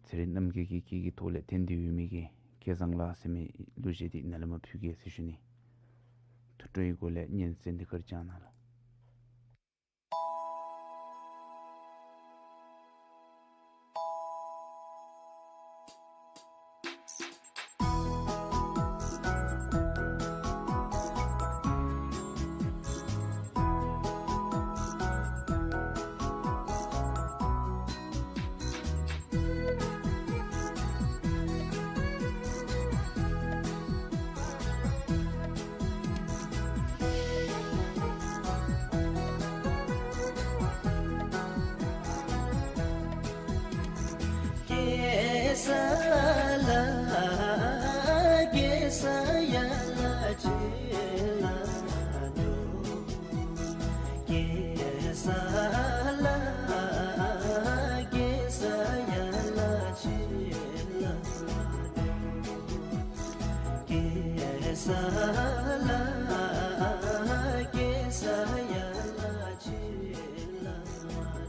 ཚེ་རིང་རྣམ་རྒྱལ་གྱི་སྐད་ཀྱི་ཐོག་ལས་འཐེན་ཏེ་ཡོད་མི་གི་སྐལ་བཟང་ལགས་ཟེར་མི་གླུ་གཞས་འདི་ནཱ་ལས་མར་ཕུལ་གེ་ཟེར་ཞུ་ནི། ཐུགས་སྤྲོའི་སྒོ་ལས་སྙན་གསན་ཏེ་བཀའ་དྲིན་བསྐྱང་གནང་ལགས། གེ་སར་ལགས། གེ་སར་ཡར་ལ་ཅིག་ལྷོད་འགྲོ། གེ་སར་ལགས། གེ་སར་ཡར་ལ་ཅིག་ལྷོད་འགྲོ། གེ་སར་ལགས། གེ་སར་ཡར་ལ་ཅིག་ལྷོད་འགྲོ།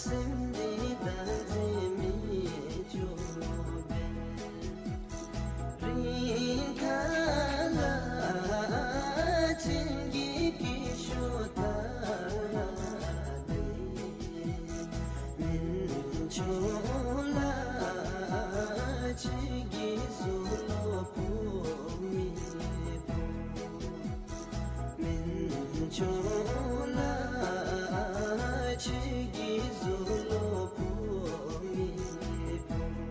སེམས་འདི་བདག་འཛིན་མི་བཅོ་བས། རིང་ཐག་ལ་ཅིག་གི་སྐྱིད་ཤོས་ཐ་ར་དེ། སྨན་ཆུང་ལ་ཅིག་གི་ཟུར་ལུ་བུད་མི་བུད། སྨན་ཆུང་ལ་ཅིག་གི་ཟུར་ལུ་བུད་མི་བུད།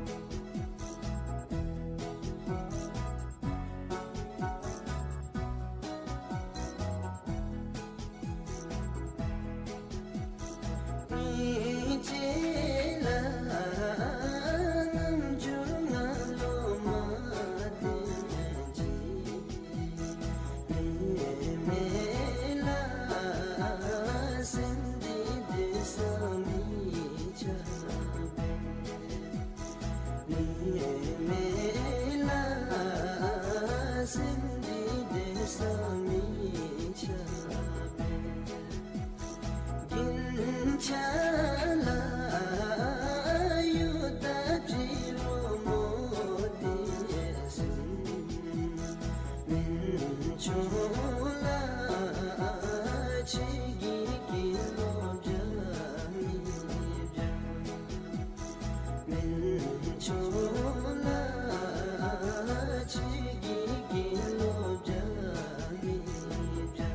སྙིང་རྗེ་ལ་རྣམ་འགྱུར་ང་ལུ་མ་བསྟན་ཅིག། ཉི་མའི་ལ་སེམས་འདི་བདེ་ས་མི་ཆགས་པས། ཉི་མའི་ལ་སེམས་འདི་བདེ་ས་མི་ཆགས་པས། རྒྱན་ཆ་ལ་གཡུ་དང་འབྲི་རུ་མོ་དེ་བཟུམ། སྨན་ཆུང་ལ་ཅིག་གི་དགེ་སློང་འདྲ་མི་འདྲ། སྨན་ཆུང་ལ་ཅིག་གི་དགེ་སློང་འདྲ་མི་འདྲ།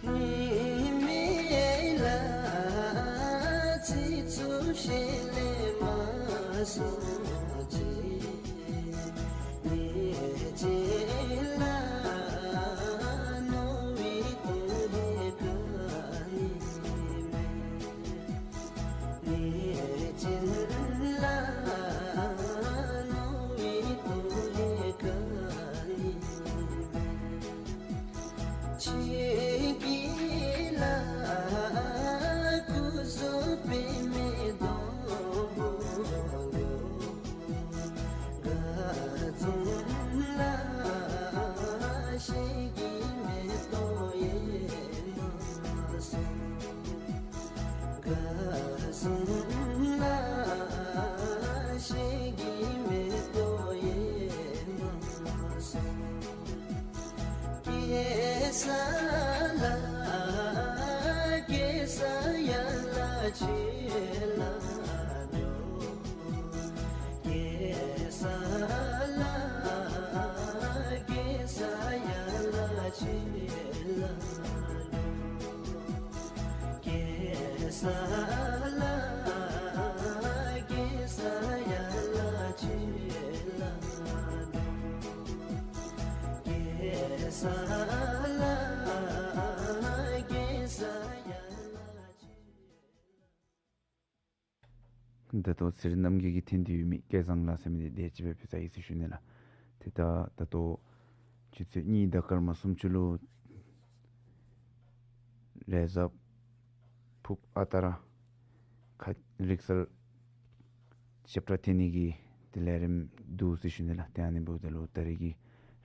ཉི་མའི་ལ་ཚིག་རྩུབ་བཤད་ལས་མ་སོང་ཅིག། ཉེས་ཅན་ལ་མནོ་བའི་དོན་ལས་ག་ནི་མེད། ཉེས་ཅན་ལ་མནོ་བའི་དོན་ལས་ག་ནི་མེད། ཁྱེད་ཀྱི་ལ་སྐུ་གཟུགས་པདྨའི་སྡོང་པོ་ལུ། ག་ཙུམ་ལ་ཤེལ་གྱི་མེ་ཏོག་ཡལ་མ་སོང་། ག་ཙུམ་ལ་ཤེལ་གྱི་མེ་ཏོག་ཡལ་མ་སོང་། གེ་སར་ལགས། གེ་སར་ཡར་ལ་ཅིག་ལྷོད་འགྲོ། ད་ལྟོ་ཚེ་རིང་རྣམ་རྒྱལ་གྱིས་འཐེན་ཏེ་ཡོད་མི་སྐལ་བཟང་ལགས་ཟེར་མི་འདི་དེ་ཅིག་སྦེ་ཕུལ་ཚར་ཡི་ཟེར་ཞུ་ནི་ལགས། ཏེ་ད་ད་ལྟོ་ཆུ་ཚོད་གཉིས་དང་སྐར་མ་སུམ་ཅུ་ལུ་རེས་གཟའ་ཕུརཔ་ཨ་རྟག་ར་ཁ་རིག་གསར་ཞབས་ཁྲ་འཐེན་ནི་གི་ཏེ་ལས་རིམ་འདུག་ཟེར་ཞུ་ནི་ལགས། ཏེ་ཨ་ནི་འབདཝ་ད་ལུ་ད་རེས་ཀྱི་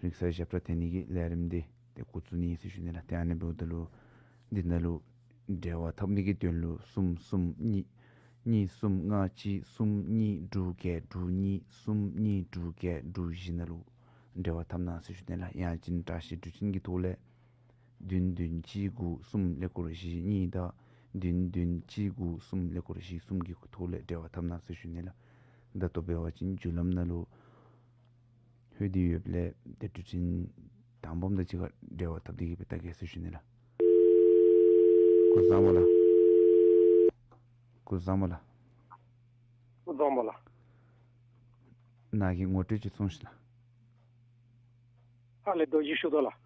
རིག་གསར་ཞབས་ཁྲ་འཐེན་ནི་གི་ལས་རིམ་འདི་ཏེ་འགོ་བཙུགས་ནི་ཟེར་ཞུ་ནི་ལགས། ཏེ་ཨ་ནི་འབདཝ་ད་ལུ་འདི་ནང་ལུ་འབྲེལ་བ་འཐབ་ནི་གི་དོན་ལུ་གསུམ་གསུམ་གཉིས་གཉིས་གསུམ་ལྔ་གཅིག་གསུམ་གཉིས་དྲུག་བརྒྱད་དྲུག་གཉིས་གསུམ་གཉིས་དྲུག་བརྒྱད་དྲུག་བཞི་ནང་ལུ་འབྲེལ་བ་འཐབ་གནང་ཟེར་ཞུ་ནི་ལགས། ཡང་ཅིན་བཀྲ་ཤིས་འབྲུ་ཆེན་གྱི་ཐོག་ལས་བདུན་བདུན་གཅིག་དགུ་གསུམ་ཀླད་ཀོར་བཞི་གཉིས་དང་བདུན་བདུན་གཅིག་དགུ་གསུམ་ཀླད་ཀོར་བཞི་གསུམ་གྱི་ཐོག་ལས་འབྲེལ་བ་འཐབ་གནང་ཟེར་ཞུ་ནི་ལགས། ད་ལྟོ་འབད་བ་ཅིན་བརྒྱུད་ལམ་ནང་ལུ་ལྷོད་དེ་ཡོདཔ་ལས་ཏེ་འབྲུ་ཆེན་དང་པམ་དང་གཅིག་ཁར་འབྲེལ་བ་འཐབ་སྟེ་གི་སྦེ་བལྟ་གེ་ཟེར་ཞུ་ནི་ལགས། སྐུ་གཟུགས་བཟང་པོ་ལགས། སྐུ་གཟུགས་བཟང་པོ་ལགས། སྐུ་གཟུགས་བཟང་པོ་ལགས། ནཱ་གིས་ངོ་སྤྲོད་ཅིག་གསུངས་ཤིག་ལགས། ཧ་ལས་རྡོ་རྗེ་ཞུ་དོ་ལགས།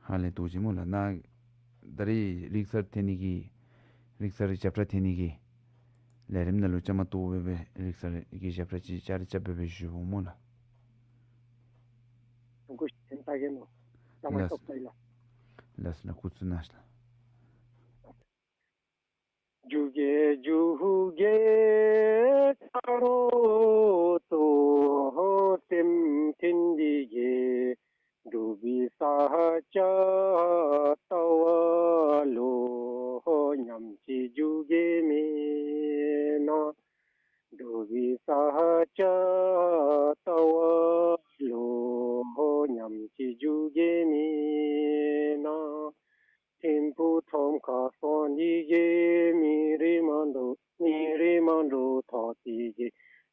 ཧ་ལས་རྡོ་རྗེ་སྨོ་ལགས། ནཱ་ད་རེས་རིག་གསར་འཐེན་ནི་གི་རིག་གསར་ཞབས་ཁྲ་འཐེན་ནི་གི་ལས་རིམ་ནང་ལུ་བཅའ་མར་གཏོགས་སྦེ་སྦེ་རིག་གསར་གྱི་ཞབས་ཁྲ་ཅིག་བཅར་ར་རྐྱབ་སྦེ་སྦེ་ཞུ་འོང་སྨོ་ལགས། ངོ་སྤྲོད་ཅིག་འཐེན་ད་གེ་སྨོ། བཅའ་མར་གཏོགས་ད་ཡི་ལགས། ལགས་སོ་ལགས། སྐུ་གཟུགས་གནང་ཤིག་ལགས། ཐིམ་ཕུག་ཁྲོམ་ཁར་སོང་སྟེ་གི་མི་རེ་མ་འདྲཝ་མི་རེ་མ་འདྲཝ་ཐོབ་སྟེ་གི།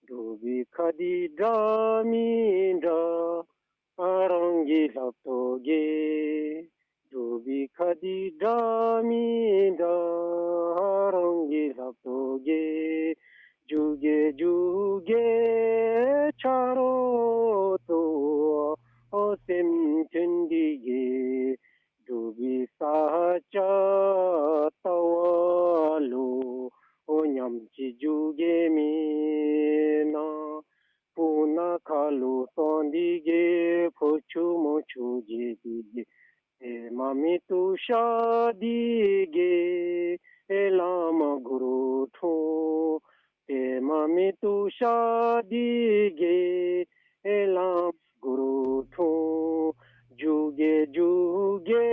འབྲུག་པའི་ཁ་བདེ་འདྲ་མི་འདྲ་རང་གིས་ལྷབ་དོ་གི། འབྲུག་པའི་ཁ་བདེ་འདྲ་མི་འདྲ་རང་གིས་ལྷབ་དོ་གི། འཇུ་གེ་འཇུ་གེ་ཆ་རོགས་ཚུ་སེམས་མཐུན་ཏེ་གི། འབྲུག་པའི་ས་སྐྱ་ལྟ་བ་ལུ་མཉམ་གཅིག་འཇུ་གེ་མེན་ན། སྤུ་ན་ཁ་ལུ་སོང་སྟེ་གི་ཕོ་ཆུ་མོ་ཆུ་རྐྱབ་སྟེ་གི། ཏེ་མ་མི་ཏུ་ཤ་དེ་གི་ལམ་གུ་རུ་འཁྲུངས། ཏེ་མ་མི་ཏུ་ཤ་དེ་གི་ལམ་གུ་རུ་འཁྲུངས། འཇུ་གེ་འཇུ་གེ་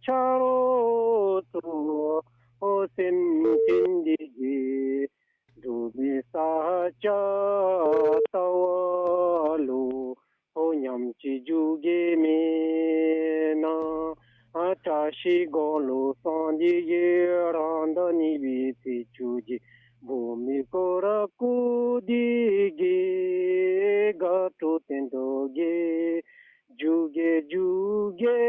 ཆ་རོགས་ཚུ་སེམས་མཐུན་ཏེ་གི། འབྲུག་པའི་ས་སྐྱ་ལྟ་བ་ལུ་མཉམ་གཅིག་འཇུ་གེ་མེན་ན། བཀྲ་ཤིས་སྒང་ལུ་སོང་སྟེ་གི་རང་དང་ནི་བའི་ཚེ་ཆུ་གི། བུ་མོ་སྐོར་ར་བསྐོར་ཏེ་གི་དགའ་སྤྲོ་སྟོན་དོ་གི། འཇུ་གེ་འཇུ་གེ་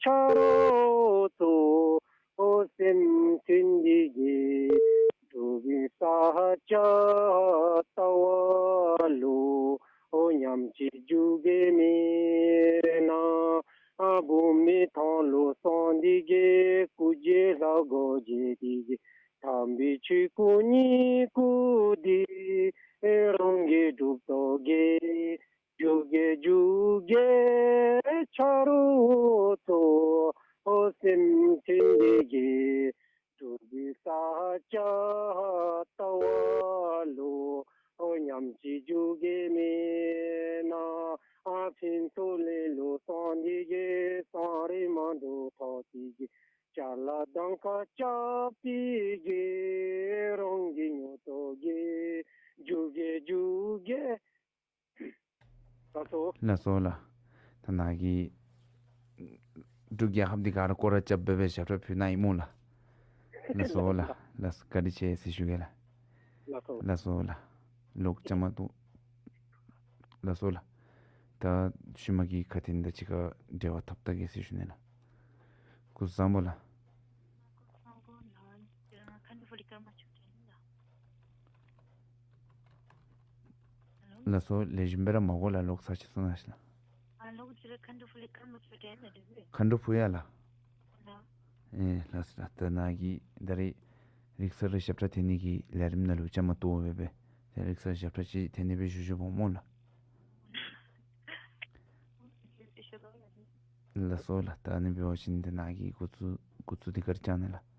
ཆ་རོགས་ཚུ་སེམས་མཐུན་ཏེ་གི། འབྲུག་པའི་ས་སྐྱ་ལྟ་བ་ལུ་མཉམ་གཅིག་འཇུ་གེ་མེན་ན། བུམ་པའི་ཐང་ལུ་སོང་སྟེ་གི་སྐུ་རྗེས་ལྷ་སྒོ་འབྱེད་དེ་གི། དམ་པའི་ཆོས་སྐུ་བརྙེས་སྐུ་དེ་རང་གིས་སྒྲུབ་དོ་གི། འཇུ་གེ་འཇུ་གེ་ཆ་རོགས་ཚུ་སེམས་མཐུན་ཏེ་གི། འབྲུག་པའི་ས་སྐྱ་ལྟ་བ་ལུ་མཉམ་གཅིག་འཇུ་གེ་མེན་ན། ཕུན་ཚོགས་གླིང་ལུ་སོང་སྟེ་གི་བསང་རིལ་མ་འདྲཝ་ཐོགས་ཏེ་གི། ཅ་ལ་གདང་ཁར་རྐྱབ་སྟེ་གི་རང་གིས་ཉོ་དོ་གི། འཇུ་གེ་འཇུ་གེ། ལགས་སོ། ལགས་སོ་ལགས། ད་ནཱ་གིས་འབྲུག་རྒྱལ་ཁབ་འདི་ག་ར་སྐོར་ར་རྐྱབ་སྦེ་སྦེ་ཞབས་ཁྲ་ཕུལ་གནང་ཡི་སྨོ་ལགས། ལགས་སོ་ལགས། ལགས་སོ། བཀའ་དྲིན་ཆེ་ཟེར་ཞུ་གེ་ལགས། ལགས་སོ། ལགས་སོ་ལགས། ལོག་བཅའ་མར་གཏོགས། ལགས་སོ་ལགས། ད་ཤུལ་མ་གི་ཁ་འཕྲིན་དང་གཅིག་ཁར་འབྲེལ་བ་འཐབ་བལྟ་གེ་ཟེར་ཞུ་ནི་ལགས། སྐུ་གཟུགས་བཟང་པོ་ལགས། ལགས་སོ། ལེགས་ཤོམ་སྦེ་ར་མ་གོ་ལགས། ལོག་ཚར་ཅིག་གསུང་གནང་ཤིག་ལགས། ཨ་ལོག་ཅི་རེ་ཁ་འདུ་ཕུ་ལི་ཁ་མ་ཆོད་དྲན་ན་འདུག་གས། ཁ་འདུ་ཕུ་ཡ་ལགས། ལགས། ཨེ་ལགས་སོ་ལགས། ད་ནཱ་གིས་ད་རེས་རིག་གསར་ཞབས་ཁྲ་འཐེན་ནི་གི་ལས་རིམ་ནང་ལུ་བཅའ་མར་གཏོགས་སྦེ་སྦེ་ད་རིག་གསར་ཞབས་ཁྲ་ཅིག་འཐེན་ནི་སྦེ་ཞུ་ཞུཝ་སྨོ་ལགས། ལགས་སོ་ལགས། ད་ཨ་ནི་འབད་བ་ཅིན་ཏེ་ནཱ་གིས་འགོ་བཙུགས་འགོ་བཙུགས་འདི་ག་ར་བཅར་ནི་ལགས།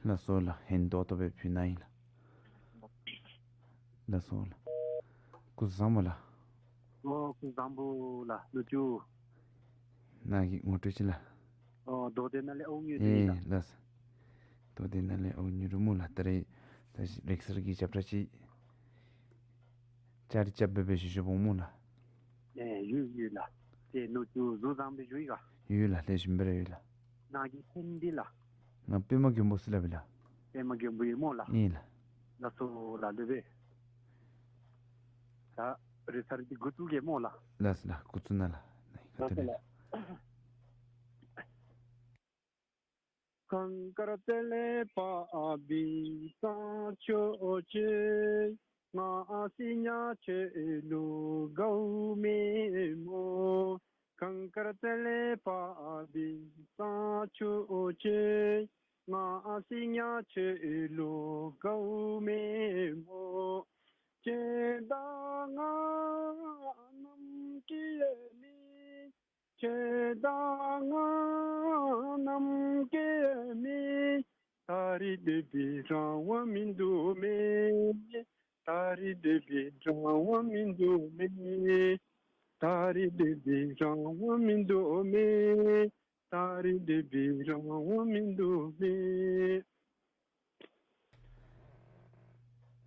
ལགས་སོ་ལགས། ཕན་ཏོག་ཏོ་སྦེ་ཕུལ་གནང་ཡི་ལགས། ལགས་སོ་ལགས། སྐུ་གཟུགས་བཟང་པོ་ལགས། ཨོ་སྐུ་གཟུགས་བཟང་པོ་ལགས། ལུ་ཅུ། ནཱ་གི་ངོ་སྤྲོད་ཅིག་ལགས། ཨོ་རྡོ་སྡེ་ནང་ལས་ཨོ་ཉུ་རུ་ཨིན་ལགས། ལགས་སོ། རྡོ་སྡེ་ནང་ལས་ཨོ་ཉུ་རུ་སྨོ་ལགས། ད་རེས་ད་རིག་གསར་གྱི་ཞབས་ཁྲ་ཅིག་བཅར་རེ་རྐྱབ་སྦེ་སྦེ་ཞུ་ཞུཝ་སྨོ་ལགས། ཨེ་ཡོད་ཡོད་ལགས། ཏེ་ལུ་ཅུ་གཟུགས་བཟང་པོ་ཡོད་ག། ཡོད་ལགས། ལེགས་ཤོམ་སྦེ་ར་ཡོད་ལགས། ནཱ་གི་མཚན་འདི་ལགས། ང་པདྨ་མགོན་པོ་ཟེར་སླབ་ཨིན་ལགས། པདྨ་མགོན་པོ་ཨིན་སྨོ་ལགས། ཨིན་ལགས། ལགས་སོ་ལགས། ལེགས་པས། ད་རིག་གསར་འདི་འགོ་བཙུགས་གེ་སྨོ་ལགས། ལགས་སོ་ལགས། འགོ་བཙུགས་གནང་ལགས། ནཱ་ཁ་ཐུག་ལས།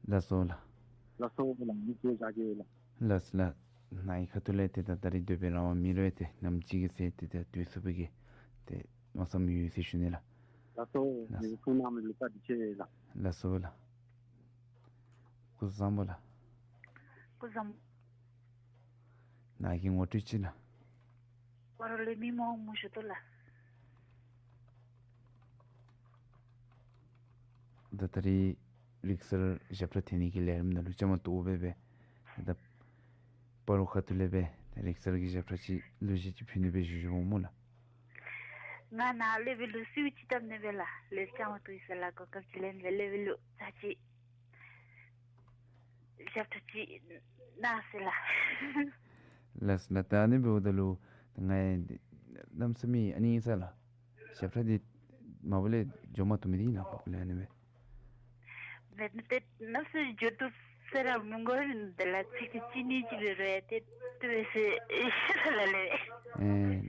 ལགས་སོ་ལགས། ལགས་སོ་ལགས། མི་ཚེ་བཞག་གེ་ལགས། ལགས་སོ་ལགས། ནཱ་གི་ཁ་ཐུག་ལས་ཏེ་ད་ད་རིས་སྡོད་པའི་རང་དབང་མེད་རུང་ཏེ་ནམ་ཅིག་གི་ཚེ་ཏེ་ད་སྡོད་ཚུགས་པའི་གི་ཏེ་མནོ་བསམ་ཡོད་ཟེར་ཞུ་ནི་ལགས། ལགས་སོ། ལགས་སོ། ངེའི་ཐུགས་ནང་མི་ལུ་བཀའ་དྲིན་ཆེ་ལགས། ལགས་སོ་ལགས། སྐུ་གཟུགས་བཟང་པོ་ལགས། སྐུ་གཟུགས་བཟང་། ནཱ་གི་ངོ་སྤྲོད་ཅིག་ལགས། སྤ་རོ་ལས་མི་མང་མུ་ཞུ་དོ་ལགས། ད་ད་རིས་རིག་གསར་ཞབས་ཁྲ་འཐེན་ནི་གི་ལས་རིམ་ནང་ལུ་བཅའ་མར་གཏོགས་སྦེ་སྦེ་ད་སྤ་རོ་ཁ་ཐུག་ལས་སྦེ་ད་རིག་གསར་གྱི་ཞབས་ཁྲ་ཅིག་གླུ་གཞས་ཅིག་ཕུལ་ནི་སྦེ་ཞུ་ཞུཝ་སྨོ་ལགས། ང་ནཱ་ལས་སྦེ་ལུ་སིའུ་ཅིག་བཏབ་ནི་སྦེ་ལགས། ལས་བཅའ་མར་གཏོགས་ཡི་ཟེར་ལགས། གོ་སྐབས་ཅིག་ལེན་སྦེ་ལས་སྦེ་ལུ་ཚར་ཅིག་ཞབས་ཁྲ་ཅིག་གནང་ཟེར་ལགས། ལགས་སོ་ལགས། ད་ཨ་ནི་འབདཝ་ད་ལུ་ང་གནམ་མེད་ས་མེད་ཨ་ནི་ཨིན་ས་ལགས། ཞབས་ཁྲ་འདི་མ་པ་ལས་འགྱོ་མ་བཏུབ་མི་འདི་ཨིན་ན་པ་པ་ལས་ཨ་ནི་སྦེ། མེད་ན་ཏེ་གནམ་མེད་ས་མེད་འགྱོ་བཏུབ་ཟེར་ར་མི་དགོ་ནི་དེ་ལགས། ཚིག་ཅིག་གཅིག་གཉིས་ཅིག་ལུ་རོལ་ཏེ་བཏུབ་པས་ཟེར་ལགས་ལས། ཨེ་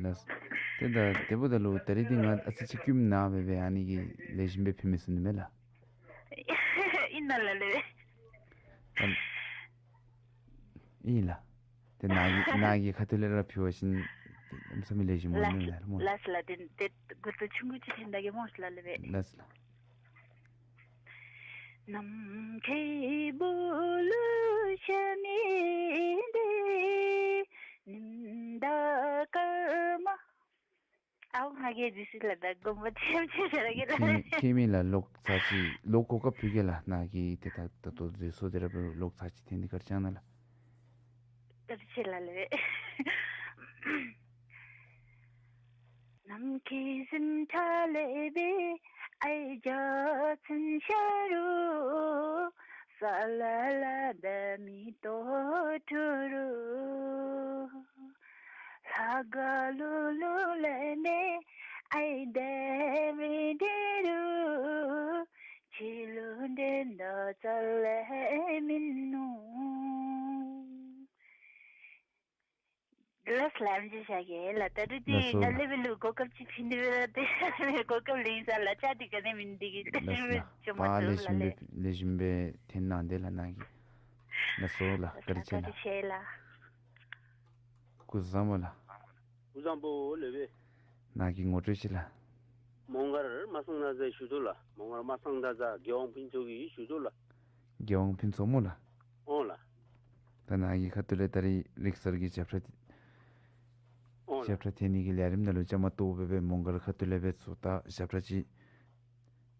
ལགས་སོ། ཏེ་ད་དེ་འབདཝ་ད་ལུ་ད་རིས་འདི་ང་ཨ་ཙི་ཅིག་སྐྱོནམ་ནང་སྦེ་སྦེ་ཨ་ནི་གི་ལེགས་ཤོམ་སྦེ་ཕུལ་མི་ཚུགས་ནི་མས་ལགས། ཨིན་ན་ལགས་ལས། ཨ་ཨིན་ལགས། ཏེ་ནཱ་གི་ནཱ་གི་ཁ་ཐུག་ལས་ར་ཕུལ་བ་ཅིན་གནམ་མེད་ས་མེད་ལེགས་ཤོམ་འོང་ནི་ལགས་སོ་ལགས། ལགས་སོ་ལགས། ཏེ་ཏེ་མགུར་ཏོ་ཆུང་ཀུ་ཅིག་འཐེན་ད་གེ་སྨོ་ལགས། ལགས་སོ་ལགས། ནམ་མཁའི་སྦུག་ལུ་ཤར་མི་འདི་ཉི་ཟླ་སྐར་མ། ཨའོ་ང་གིས་འདི་ཚུ་ལགས། ད་དགོངསམ་ཁྲེལ་ཆེ་ཞུ་ར་གེ་ལགས། ཁྱེད་མི་ཁྱེད་མི་ལགས་ལོག་ཚར་ཅིག་ལོག་གོ་སྐབས་ཕུལ་གེ་ལགས། ནཱ་གི་ཏེ་ད་ད་ལྟོ་མཛོད་སྲོལ་འདི་ར་སྦེ་ལོག་ཚར་ཅིག་འཐེན་ནི་ག་ར་ཅིག་གནང་ལགས། ག་ར་ཅིག་ལགས་ལགས། ནམ་མཁའི་ཟིམ་ཁྲ་ལེགས་པའི་ཨའི་འཇའ་ཚོན་ཤར་རུང་། ས་ལ་ལ་ཟླ་མེད་ཏོག་འཁྲུག་རུང་། ལྷ་དགའ་ལུ་ལུ་ལེགས་མའི་ཨའི་དེ་རིང་འདི་རུང་། ཁྱོད་ལུ་འགྲན་ཟླ་རྩ་ལས་མིན་ནུག། ལགས་སོ་ལགས། ཨ་ནེམ་ཅིག་བཞག་གེ་ལགས། ད་རེས་འདི་ལགས་སོ་ང་ལས་སྦེ་ལུ་གོ་སྐབས་ཅིག་ཕུལ་ནི་སྦེ་ར་ཏེ་གོ་སྐབས་ལེན་ས་ལགས། ཅ་འདི་ག་ནི་མིན་འདི་གིས་ལགས་སོ་ལགས། ཅོ་མ་པ་ལེགས་ཏོག་ལགས་ཤོམ་ལགས། སྦེ་ལེགས་ཤོམ་སྦེ་འཐེན་གནང་དེས་ལགས་ནཱ་གིས། ལགས་སོ་ལགས། བཀའ་དྲིན་ཆེ་ལགས། བཀའ་དྲིན་ཆེ་ལགས། སྐུ་གཟུགས་བཟང་པོ་ལགས། སྐུ་གཟུགས་བཟང་པོ་ལེགས་པས། ནཱ་གི་ངོ་སྤྲོད་ཅིག་ལགས། མོང་སྒར་མ་སང་ན་ཟེར་ཞུ་དོ་ལགས། མོང་སྒར་མ་སང་ད་ཟེར་རྒྱལ་དབང་ཕུན་ཚོགས་ཀྱིས་ཞུ་དོ་ལགས། རྒྱལ་དབང་ཕུན་ཚོགས་སྨོ་ལགས། ཨོ་ལགས། ད་ནཱ་གི་ཁ་ཐུག་ལས་ད་རེས་རིག་གསར་གྱི་ཞབས་ཁྲ་ཨོ་ལགས། ཞབས་ཁྲ་འཐེན་ནི་གི་ལས་རིམ་ནང་ལུ་བཅའ་མར་གཏོགས་སྦེ་སྦེ་མོང་སྒར་ཁ་ཐུག་ལས་སྦེ་ཚུར་ད་ཞབས་ཁྲ་ཅིག་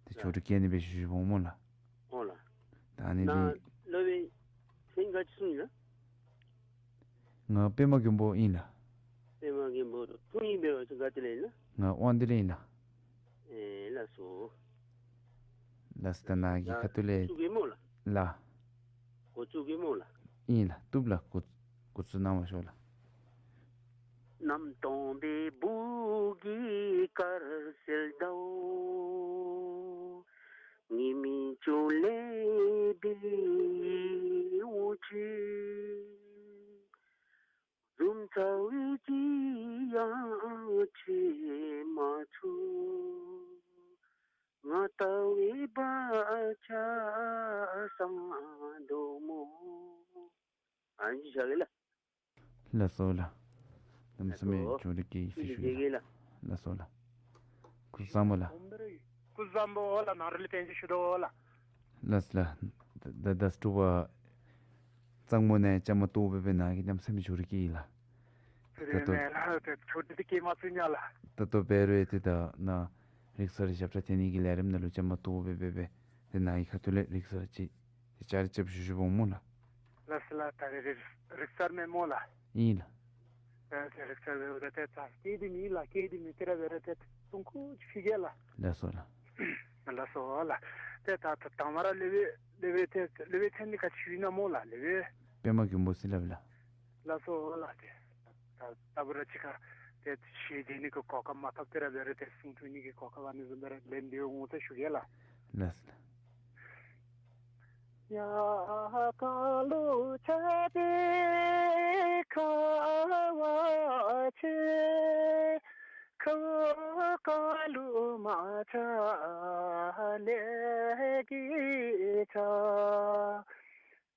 ཏེ་ལགས། ཆོ་འཕྲུལ་སྐྱེལ་ནི་སྦེ་ཞུ་ཞུཝ་སྨོ་ལགས། ཨོ་ལགས། ད་ཨ་ནི་ནཱ་འདི་སློབ་དཔོན་མཚན་ག་ཅི་གསུངས་ཨིན་ན། ང་པདྨ་མགོན་པོ་ཨིན་ལགས། པདྨ་མགོན་པོ་ཐུན་ཡིན་པས་པ་ཅིན་ག་ཏེ་ལས་ཨིན་ན། ང་དབང་འདུས་ལས་ཨིན་ལགས། ཨེ་ལགས་སོ། ལགས་སོ། ད་ནཱ་གི་ཁ་ཐུག་ལས་བཙུགས་གེ་སྨོ་ལགས། ལགས། འགོ་བཙུགས་གེ་སྨོ་ལགས། ཨིན་ལགས། བཏུབ་ལགས། འགོ་འགོ་བཙུགས་གནང་བར་ཤོག་ལགས། གནམ་སྟོང་པའི་སྦུག་གི་དཀར་གསལ་ཟླཝ། ཉི་མའི་ཅུང་ལེགས་པའི་འོག་ཅིག། འཛུམ་ཚ་བའི་ཅི་ཡང་བྱེད་མ་ཚུགས། ང་ལྟ་བུའི་བག་ཆགས་སངས་དོ་སྨོ། ཨ་ནི་བཞག་གེ་ལགས། ལགས་སོ་ལགས། གནམ་མེད་ས་མེད་ལགས་སོ། ཆོ་འཕྲུལ་སྐྱེལ་ཡི་ཟེར་ཞུ་ཡི་ལགས། ལགས་སོ་ལགས། སྐུ་གཟུགས་བཟང་པོ་ལགས། སྐུ་གཟུགས་བཟང་པོ་ལགས། ནཱ་རོ་ལས་བརྟན་ཅིག་ཞུ་དོ་ལགས། ལགས་སོ་ལགས། ད་ད་ད་སྤྲུལ་པ་གཙང་མོ་ནང་བཅའ་མར་གཏོགས་སྦེ་སྦེ་ནཱ་གིས་གནམ་མེད་ས་མེད་ཆོ་འཕྲུལ་སྐྱེལ་ཡི་ལགས། ད་ལྟོ་ད་ལྟོ་སྦེ་རུང་ཏེ་ད་ནཱ་རིག་གསར་ཞབས་ཁྲ་འཐེན་ནི་གི་ལས་རིམ་ནང་ལུ་བཅའ་མར་གཏོགས་སྦེ་སྦེ་སྦེ་ཏེ་ནཱ་གི་ཁ་ཐུག་ལས་རིག་གསར་ཅིག་ཏེ་བཅར་རྐྱབ་ཞུ་ཞུཝ་སྨོ་ལགས། ལགས་སོ་ལགས། ད་རེས་རིག་རིག་གསར་མས་སྨོ་ལགས། ཨིན་ལགས། ཨེ་ཏེ་རིག་གསར་འབད་རུང་ཏེ་ད་སྐད་འདི་མེན་ལགས། སྐད་འདི་མེད་དེ་ར་འབད་རུང་ཏེ་གསུང་ཁུག་ཅིག་ཕུལ་གེ་ལགས། ལགས་སོ་ལགས། ལགས་སོ་ལགས། ཏེ་ད་ད་དང་པ་ར་སློབ་དཔོན་སློབ་དཔོན་ཏེ་སློབ་དཔོན་མཚན་འདི་ག་ཅི་ཞུ་ཨིན་ན་སྨོ་ལགས། སློབ་དཔོན་པདྨ་མགོན་པོ་ཟེར་སླབ་ཨིན་ལགས། ལགས་སོ་ལགས། ཏེ་ད་ད་འབད་རུང་ཅིག་ཁར་ཏེ་ཞལ་མཇལ་ནི་གི་གོ་སྐབས་མ་ཐོབ་དེ་ར་འབད་རུང་ཏེ་གསུང་ཐོས་ནི་གི་གོ་སྐབས་ཨ་ནི་བཟུམ་སྦེ་ར་ལེན་ཏེ་འོང་ཟེར་ཞུ་གེ་ལགས། ལགས་སོ་ལགས། ཡར་ཁ་ལུ་ཆགས་པའི་ཁ་བ་ཆེ། ཁ་བ་ཁ་ལུ་མ་ཆགས་ལས་ཀྱི་ཆགས།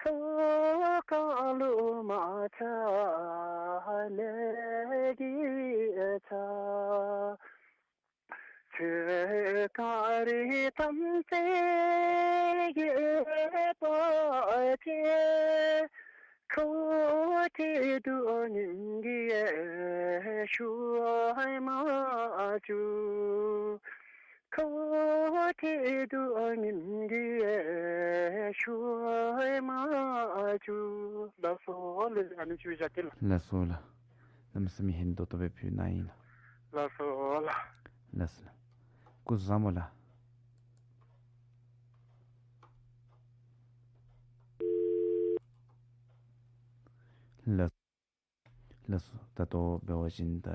ཁ་བ་ཁ་ལུ་མ་ཆགས་ལས་ཀྱི་ཆགས། ཆོས་ག་རེ་དམ་ཚིག་ཡོད་པ་ཅིན། ཁ་བ་ཁ་ལུ་ཉིམ་གིས་ཤོར་མ་བཅུག། ཁ་བ་ཁ་ལུ་ཉིམ་གིས་ཤོར་མ་བཅུག། ལགས་སོ་ལགས། ཨ་ནི་ཅིག་སྦེ་བཞག་གེ་ལགས། ལགས་སོ་ལགས། གནམ་མེད་ས་མེད་ཧན་ཏོང་ཏོ་སྦེ་ཕུལ་གནང་ཡི་ལགས། ལགས་སོ་ལགས། ལགས་སོ་ལགས། སྐུ་གཟུགས་བཟང་པོ་ལགས། ལགས། ལགས་སོ། ད་ལྟོ་འབད་བ་ཅིན་ད་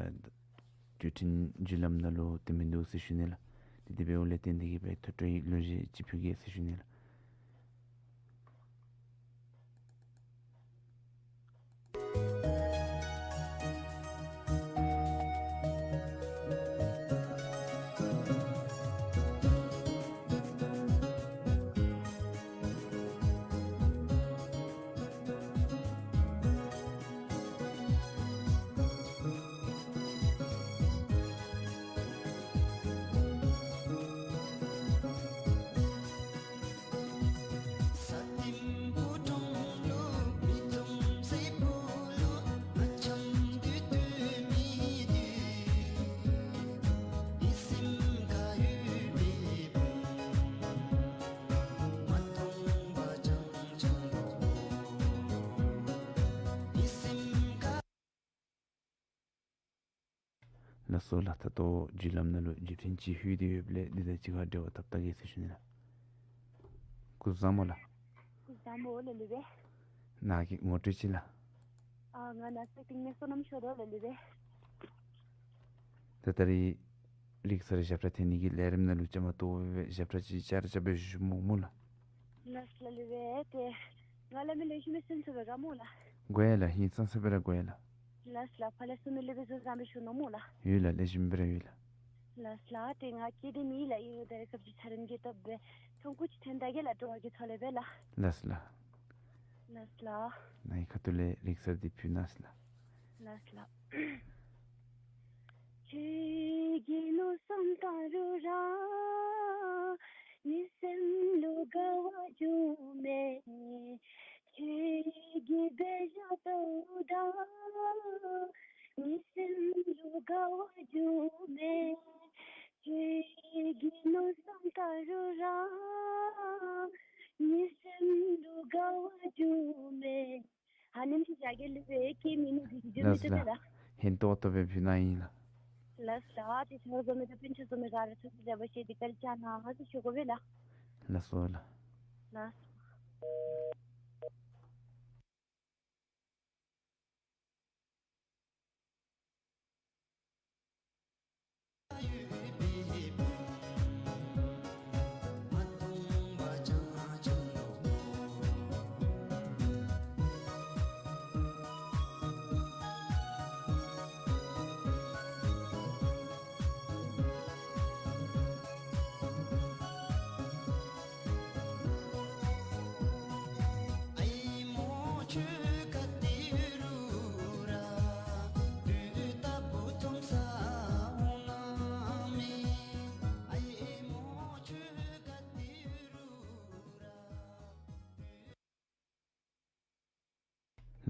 དུས་ཆེན་བརྒྱུད་ལམ་ནང་ལུ་དེ་མིན་འདུག་ཟེར་ཞུ་ནི་ལགས། དེ་དེ་འབདཝ་ལས་བརྟེན་ཏེ་གིས་སྦེ་ཐོས་གྲོལ་གྱི་ལོ་རྒྱུས་ཅིག་ཕུལ་གེ་ཟེར་ཞུ་ནི་ལགས། ལགས་སོ་ལགས། ད་ལྟོ་བརྒྱུད་ལམ་ནང་ལུ་བརྒྱུད་འཕྲིན་ཅིག་ལྷོད་དེ་ཡོདཔ་ལས་འདི་དང་གཅིག་ཁར་འབྲེལ་བ་འཐབ་བལྟ་གེ་ཟེར་ཞུ་ནི་ལགས། སྐུ་གཟུགས་བཟང་པོ་ལགས། སྐུ་གཟུགས་བཟང་པོ་ལགས་ལུ་སྦེ། ནཱ་གི་ངོ་སྤྲོད་ཅིག་ལགས། ཨ་ང་ནཱ་ས་སྟེང་ནས་བསོད་ནམས་ཤོ་དོ་ལགས་ལུ་སྦེ། ད་ད་རིས་རིག་གསར་ཞབས་ཁྲ་འཐེན་ནི་གི་ལས་རིམ་ནང་ལུ་བཅའ་མར་གཏོགས་སྦེ་ཞབས་ཁྲ་ཅིག་བསྐྱར་རྐྱབ་སྦེ་ཞུ་མི་སྨོ་ལགས། ལགས་ལགས་ལུ་སྦེ། ཏེ་ང་ལས་མི་ལེགས་ཤོམ་སྦེ་གསན་ཚུགས་པས་ག་སྨོ་ལགས། དགོ་ཡ་ལགས། ཧིང་སངས་ས་སྦེ་ར་དགོ་ཡ་ལགས། ལགས་ལགས། ཕར་ལས་ཚུར་མི་ལུ་སྦེ་བཟོད་བཟང་སྦེ་ཞུ་ནི་སྨོ་ལགས། ཡོད་ལགས། ལེགས་ཤོམ་སྦེ་ར་ཡོད་ལགས། ལགས་ལགས། ཏེ་ང་སྐྱིད་དེ་མེད་ལགས། ཨིན་རུང་ད་རེས་སྐབས་ཅིག་ཚེ་རིང་གི་སྟབས་སྦེ་ཐུང་ཀུ་ཅིག་འཐེན་ད་གེ་ལགས། དྲི་བ་གི་ཐོག་ལས་སྦེ་ལགས། ལགས་ལགས། ལགས་ལགས། ནཱ་གི་ཁ་ཐུག་ལས་རིག་གསར་འདི་ཕུལ་གནང་ཟེར་ལགས། ལགས་ལགས། ཁྱོད་ཀྱི་མནོ་བསམ་དང་རུ་ར་ངེའི་སེམས་ལུ་དགའ་བ་འབྱུངམ་མས། ཁྱོད་ཀྱི་འབད་བཞག་ལྟཝ་ད་ངེའི་སེམས་ལུ་དགའ་བ་འབྱུངམ་མས། ཁྱོད་ཀྱི་མནོ་བསམ་དང་རུ་ར་ངེའི་སེམས་ལུ་དགའ་བ་འབྱུངམ་མས། ཨ་ནེམ་ཅིག་བཞག་གེ་ལགས་སྦེ། སྐད་མི་ནུ་གི་འགྱོ་མི་ལགས་ཐུབ་པས་ལགས། ལགས། ཧན་ཏོང་ཏོ་སྦེ་ཕུལ་གནང་ཡི་ལགས། ལགས་ལགས། ཏེ་ཆ་རོགས་མཛད་མི་དང་སྤུན་ཆ་འཛོམས་མི་ག་ར་ཐུགས་རྗེ་ཆེ་ཞུ་སྟེ་བཀའ་དྲིན་ཆེ་གནང་ཟེར་ཞུ་དགོ་པས་ལགས། ལགས་སོ་ལགས། ལགས།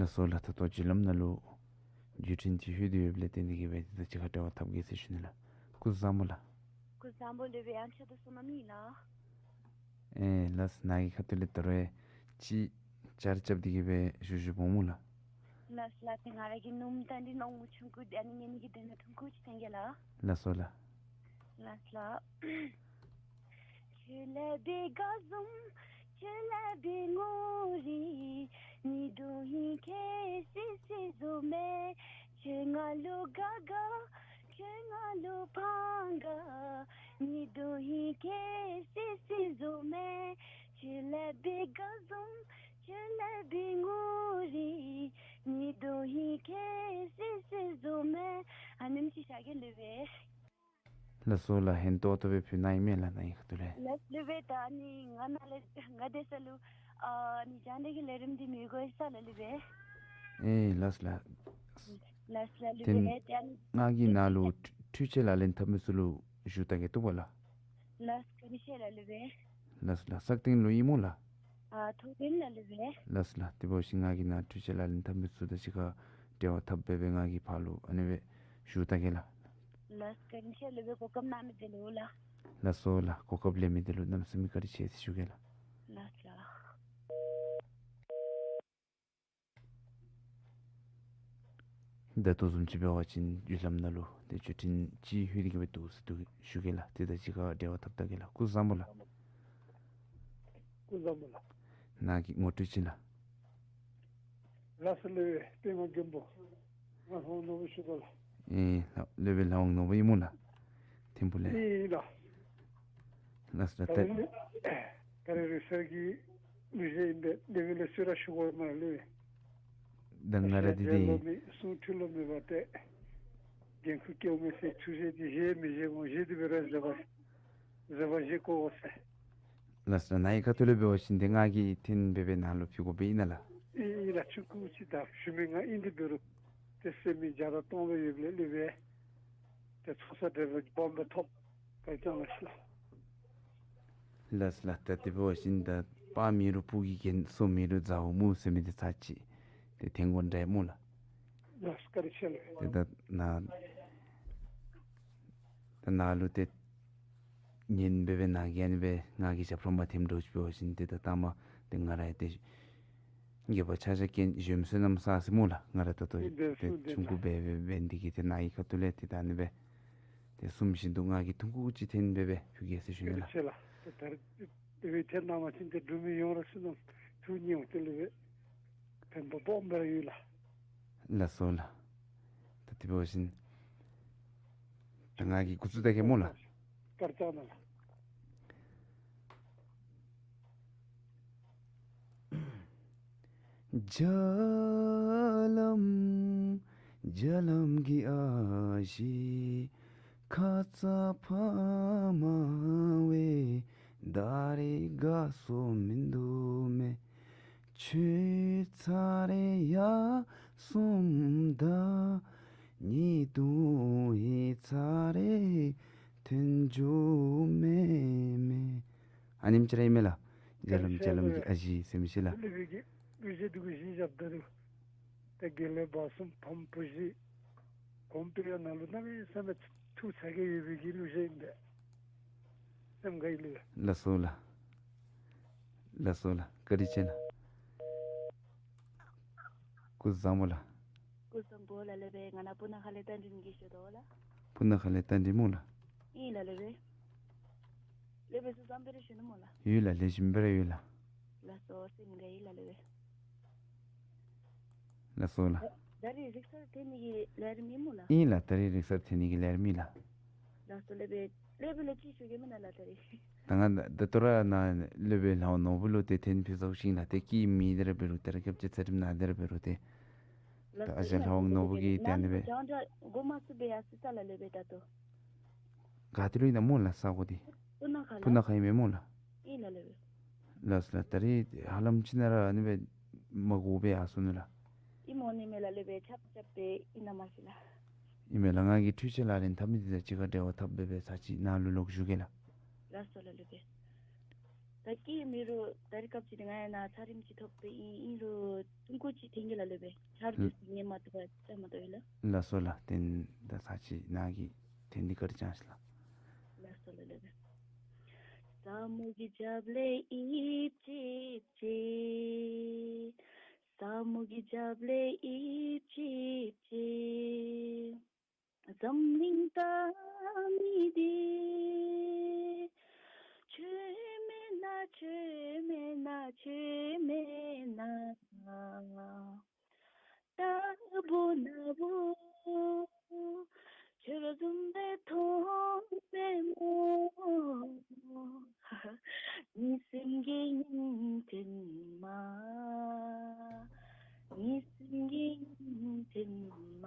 ལགས་སོ་ལགས། ད་ལྟོ་བརྒྱུད་ལམ་ནང་ལུ་བརྒྱུད་འཕྲིན་ཅིག་ལྷོད་དེ་ཡོདཔ་ལས་བརྟེན་ཏེ་གིས་སྦེ་འདི་དང་གཅིག་ཁར་འབྲེལ་བ་འཐབ་གེ་ཟེར་ཞུ་ནི་ལགས། སྐུ་གཟུགས་བཟང་པོ་ལགས། སྐུ་གཟུགས་བཟང་པོ་ལགས་སྦེ། ཨ་ནི་ཁྱོད་ཚུ་བསོད་ནམས་ཨིན་ལགས། ཨེ་ལགས། ནཱ་གི་ཁ་ཐུག་ལས་ད་རུང་ཅིག་བསྐྱར་རྐྱབ་སྟེ་གིས་སྦེ་ཞུ་ཞུཝ་སྨོ་ལགས། ལགས་ལགས། ཏེ་ང་ར་གི་ནུམོ་ད་འདི་མནོ་ངོ་ཆུང་ཀུ་ཨ་ནི་ཉན་ནི་གི་དོན་ལུ་ཐུང་ཀུ་ཅིག་འཐེན་གེ་ལགས། ལགས་སོ་ལགས། ལགས་ལགས། ཁྱོད་ལས་སྦེ་དགའ་འཛོམས་ཁྱོད་ལས་སྦེ་ངུ་རི་ཉི་གདོང་ཧིང་ཁེ་སི་སི་བཟོཝ་མས། ཁྱོད་ང་ལུ་དགའ་དགའ་ཁྱོད་ང་ལུ་ཕངས་དགའ་ཉི་གདོང་ཧིང་ཁེ་སི་སི་བཟོཝ་མས། ཁྱོད་ལས་སྦེ་དགའ་འཛོམས་ཁྱོད་ལས་སྦེ་ངུ་རི་ཉི་གདོང་ཧིང་ཁེ་སི་སི་བཟོཝ་མས། ཨ་ནེམ་ཅིག་བཞག་གེ་ལགས་སྦེ། ལགས་སོ་ལགས། ཧན་ཏོག་ཏོ་སྦེ་ཕུལ་གནང་ཡི་མས་ལགས། ནཱ་གི་ཁ་ཐུག་ལས། ལགས་ལགས་སྦེ། ད་ནི་ང་ནཱ་ལས་ང་སྡོད་ས་ལུ་ཨ་ནི་རྒྱང་བསྒྲགས་ཀྱི་ལས་རིམ་འདི་མི་གོ་ས་ལགས་ལགས་སྦེ། ཨེ་ལགས་ལགས། ལགས་ལགས་ལགས་ཏེ་སྦེ། ཏེ་ཨ་ནི་ང་གིས་ནཱ་ལུ་འཕྲུལ་ཆས་ལག་ལེན་འཐབ་མི་ཚུ་ལུ་ཞུ་བལྟ་གེ་བཏུབ་པས་ལགས། ལགས་བཀའ་དྲིན་ཆེ་ལགས་ལགས་སྦེ། ལགས་ལགས། སག་སྟེང་ལུ་ཨིན་སྨོ་ལགས། ཨ་ཐུགས་རྗེ་ལགས་ལགས་སྦེ། ལགས་ལགས། དེ་འབད་བ་ཅིན་ང་གིས་ནཱ་འཕྲུལ་ཆས་ལག་ལེན་འཐབ་མི་ཚུ་དང་གཅིག་ཁར་འབྲེལ་བ་འཐབ་སྦེ་སྦེ་ང་གིས་ཕར་ལུ་ཨ་ནི་སྦེ་ཞུ་བལྟ་གེ་ལགས། ལགས་བཀའ་དྲིན་ཆེ་ལགས་སྦེ། གོ་སྐབས་གནང་མི་དེ་ལུ་ལགས། ལགས་སོ་ལགས། གོ་སྐབས་ལེན་མི་དེ་ལུ་གནམ་མེད་ས་མེད་བཀའ་དྲིན་ཆེ་ཟེར་ཞུ་གེ་ལགས། ལགས་ལགས། ད་ལྟོ་བཟུམ་ཅིག་འབད་བ་ཅིན་བརྒྱུད་ལམ་ནང་ལུ་ཏེ་བརྒྱུད་འཕྲིན་ཅིག་ལྷོད་དེ་གིས་སྦེ་འདུག་ཟེར་འདུག་ཞུ་གེ་ལགས། ཏེ་ད་གཅིག་ཁར་འབྲེལ་བ་འཐབ་བལྟ་གེ་ལགས། སྐུ་གཟུགས་བཟང་པོ་ལགས། སྐུ་གཟུགས་བཟང་པོ་ལགས། ནཱ་གི་ངོ་སྤྲོད་ཅིག་ལགས། ལགས་སོ་ལགས་སྦེ། པདྨ་མགོན་པོ། ང་ལྷ་དབང་ནོར་བུ་ཞུ་དོ་ལགས། ཨེ་ལགས་ལགས་སྦེ། ལྷ་དབང་ནོར་བུ་ཨིན་སྨོ་ལགས། ཐིམ་ཕུ་ལས། ཨིན་ལགས། ལགས་སོ་ད་ལགས། ད་རེས་ད་རེས་རིག་གསར་གྱི་ལུས་རྩལ་ཨིན་པས། དེ་སྦེ་ལས་ཚུར་ར་ཞུ་དགོ་མས་ལགས། ད་ང་ར་འདི་ཏེ་ལོ་མི་གསུང་ཐོས་ལོ་མེད་པ་ཏེ་འགན་ཁུར་བཀལཝ་མས་ཟེར་ཐུགས་རྗེ་ཏེ་བཞེས་མི་བཞེས་འོང་བཞེས་ཏེ་འབད་ར་མཛད་པ་མཛད་པ་བཞེས་དགོ་ཟེར། ལགས་སོ། ནཱ་གི་ཁ་ཐུག་ལས་འབད་བ་ཅིན་ཏེ་ང་གིས་འཐེན་སྦེ་སྦེ་ནཱ་ལུ་ཕུལ་དགོཔ་ཨིན་ན་ལགས། ཨིན་ཨིན་ལགས། ཆུང་ཀུ་ཅིག་ད་ཞུ་མི་ང་ཨིན་ཏེ་འབད་རུང་ཏེ་ཟེར་མི་བརྒྱ་དང་སྟོང་ལུ་ཡོདཔ་ལས་ལགས་སྦེ། ཏེ་ཚོགས་བསགས་འབྲས་བུ་སྦོམ་སྦེ་ཐོབ། བཀའ་དྲིན་ཆེ་ལགས། ལགས་ལགས། ད་དེ་འབད་བ་ཅིན་ད་དཔའ་མེད་རུང་ཕུག་གི་རྒྱན་སོ་མེད་རུང་རྫ་བོ་མུ་ཟེར་མི་འདི་ཚར་ཅིག་ཏེ་འཐེན་དགོ་འདྲས་སྨོ་ལགས། ལགས་བཀའ་དྲིན་ཆེ་ལགས། ཏེ་ད་ནཱ་ད་ནཱ་ལུ་ཏེ་ཉན་སྦེ་སྦེ་ནཱ་གིས་ཨ་ནི་སྦེ་ང་གི་ཞབས་ཁྲ་མ་འཐེནམ་འདྲཝ་ཅིག་འབད་བ་ཅིན་ཏེ་ད་ལྟ་མ་ཏེ་ང་ར་ཡང་ཏེ་རྒྱལ་བ་ཕྱག་བཞག་རྐྱེན་གཞོནམ་བསོད་ནམས་བསགས་ཟེར་སྨོ་ལགས། ང་ར་ད་ལྟོ་ཏེ་ཆུང་ཀུ་སྦེ་སྦེ་འབད་ནི་དེ་གིས་ཏེ་ནཱ་གི་ཁ་ཐུག་ལས་ཏེ་ད་ཨ་ནི་སྦེ་ ཏེ་གསུམ་བཞིན་དུ་ང་གིས་ཐུང་ཀུ་ཅིག་འཐེན་སྦེ་སྦེ་ཕུལ་གེ་ཟེར་ཞུ་ནི་ལགས། ལགས་སོ་ལགས། ཏེ་ད་རིས་དེ་སྦེ་འཐེན་གནང་བ་ཅིན་ཏེ་འབྲུག་མི་ཡོངས་ར་ཚུ་ནང་ཐུགས་མཉེས་པ་དེ་ལས་སྦེ་ཕན་པ་སྦོམ་སྦེ་ར་ཡོད་ལགས། ལགས་སོ་ལགས། ད་དེ་འབད་བ་ཅིན་ད་ང་གིས་འགོ་བཙུགས་ད་གེ་སྨོ་ལགས། བཀའ་དྲིན་ཆེ་ལགས། རྒྱ་ལམ་རྒྱ་ལམ་གྱི་ཨ་ཞེ། ཁ་ཙ་ཕ་མ་བས་ད་རེས་དགའ་སོ་མིན་འདུག་མས། ཁྱོད་ཚར་རེ་ཡར་སོངམ་ད། ཉེས་རྡུང་ཡང་ཚར་རེ་ཐོན་འགྱོ་མས་མས། ཨ་ནེམ་ཅིག་ར་ཨིན་མས་ལགས། རྒྱ་ལམ་རྒྱ་ལམ་གྱི་ཨ་ཞེ་ཟེར་མི་ཅིག་ལགས། ལུ་བི་གི་ལུ་ཞེ་འདུག་གི་ཞེ་ཞབས་ད་འདུག། ད་དགེ་ལེགས་སྦ་གསུམ་ཕམ་བུ་གཞི་གོང་འཕེལ་ཡང་ནང་ལུ་གནམ་མེད་ས་མེད་ཐུགས་ཚ་གྱང་ཡོད་པའི་གི་གླུ་གཞས་ཨིན་པས། སེམས་དགའ་ཡི་ལགས། ལགས་སོ་ལགས། ལགས་སོ་ལགས། བཀའ་དྲིན་ཆེ་ལགས། སྐུ་གཟུགས་བཟང་པོ་ལགས། སྐུ་གཟུགས་བཟང་པོ་ལགས། ལེགས་པས། ང་ནཱ་སྤུ་ན་ཁ་ལས་རྟ་མགྲིན་གྱིས་ཞུ་དོ་ལགས། སྤུ་ན་ཁ་ལས་རྟ་མགྲིན་སྨོ་ལགས། ཨིན་ལགས། ལེགས་པས། ལེགས་པས། གཟུགས་བཟང་པོ་རེ་ཞུ་ནི་སྨོ་ལགས། ཡོད་ལགས། ལེགས་ཤོམ་སྦེ་ར་ཡོད་ལགས། ལགས་སོ། སེམས་དགའ་ཡི་ལགས། ལེགས་པས། ལགས་སོ་ལགས། ད་རིས་རིག་གསར་འཐེན་ནི་གི་ལས་རིམ་ཨིན་སྨོ་ལགས། ཨིན་ལགས། ད་རིས་རིག་གསར་འཐེན་ནི་གི་ལས་རིམ་ཨིན་ལགས། ལགས་སོ། ལེགས་པས། ལེགས་པས་ལགས། ཅིག་ཞུ་གེ་མེན་ན་ལགས། ད་རིས་ད་ང་ད་ལྟོ་ར་ནཱ་སློབ་དཔོན་ལྷ་དབང་ནོར་བུ་ལུ་ཏེ་འཐེན་ཕུལ་ཚརཝ་ཅིག་ཨིན་ལགས། ཏེ་སྐྱིད་མེད་དེ་ར་འབད་རུང་ད་རེས་སྐབས་ཅིག་ཚད་རིམས་ནང་དེ་ར་འབད་རུང་ཏེ་ད་ཨ་ཅག་ལྷ་དབང་ནོར་བུ་གིས་ཏེ་ཨ་ནི་སྦེ་གོ་མ་ཚུགས་པས་ཡ་ཟེར་ས་ལགས། ལེགས་པས། ད་ལྟོ་ག་ཏེ་ལུ་ཨིན་ན་སྨོ་ལགས། ས་གོ་འདི་སྤུ་ན་ཁ་ལགས། སྤུ་ན་ཁ་ཨིན་མས་སྨོ་ལགས། ཨིན་ལགས། ལེགས་པས། ལགས་སོ་ལགས། ད་རིས་ཧ་ལམ་ཅིག་ནང་ར་ཨ་ནི་སྦེ་མ་གོཝ་སྦེ་ཡར་སོ་ནུག་ལགས། ཨིན་སྨོ་ནི་མས་ལགས། ལེགས་པས། ཆབ་ཆབ་སྦེ་ཨིན་ན་མ་ཤེས་ལགས། ཨིན་མས་ལགས། ང་གིས་འཕྲུལ་ཆས་ལག་ལེན་འཐབ་མི་འདི་དང་གཅིག་ཁར་འབྲེལ་བ་འཐབ་སྦེ་སྦེ་ཚར་ཅིག་ནཱ་ལུ་ལོག་བཞུགས་གེ་ལགས། ལགས་སོ་ལགས། ལེགས་པས། ད་སྐྱིད་མེད་རུང་ད་རིས་སྐབས་ཅིག་ང་ཡང་ནཱ་ཚད་རིམས་ཅིག་ཐོབ་སྦེ་ཨིན། ཨིན་རུང་ཐུང་ཀུ་ཅིག་འཐེན་གེ་ལགས། ལེགས་པས། ཆར་དུས་སུ་ཉན་མ་བཏུབ་པར་བཅག་མ་བཏུབ་ལགས། ལགས་སོ་ལགས། ཏེ་ད་ཚར་ཅིག་ནཱ་གིས་འཐེན་ཏེ་བཀའ་དྲིན་བསྐྱང་ཞུ་ལགས། ལགས་སོ་ལགས། ལེགས་པས། ས་མུ་གི་རྒྱབ་ལས་ཨིབ་ཅིབ་ཅིབ། ས་མུ་གི་རྒྱབ་ལས་ཨིབ་ཅིབ་ཅིབ། འཛམ་གླིང་ལྟ་མི་འདི་ཁྱོད་མེད་ན་ཁྱོད་མེད་ན་ཁྱོད་མེད་ན། རྟག་བུ་ན་བུ་ཁྱོད་བཟུམ་སྦེ་མཐོང་མེད་སྨོ། ངེའི་སེམས་ཀྱི་སྙིང་ཐིམ་མ། ངེའི་སེམས་ཀྱི་སྙིང་ཐིམ་མ།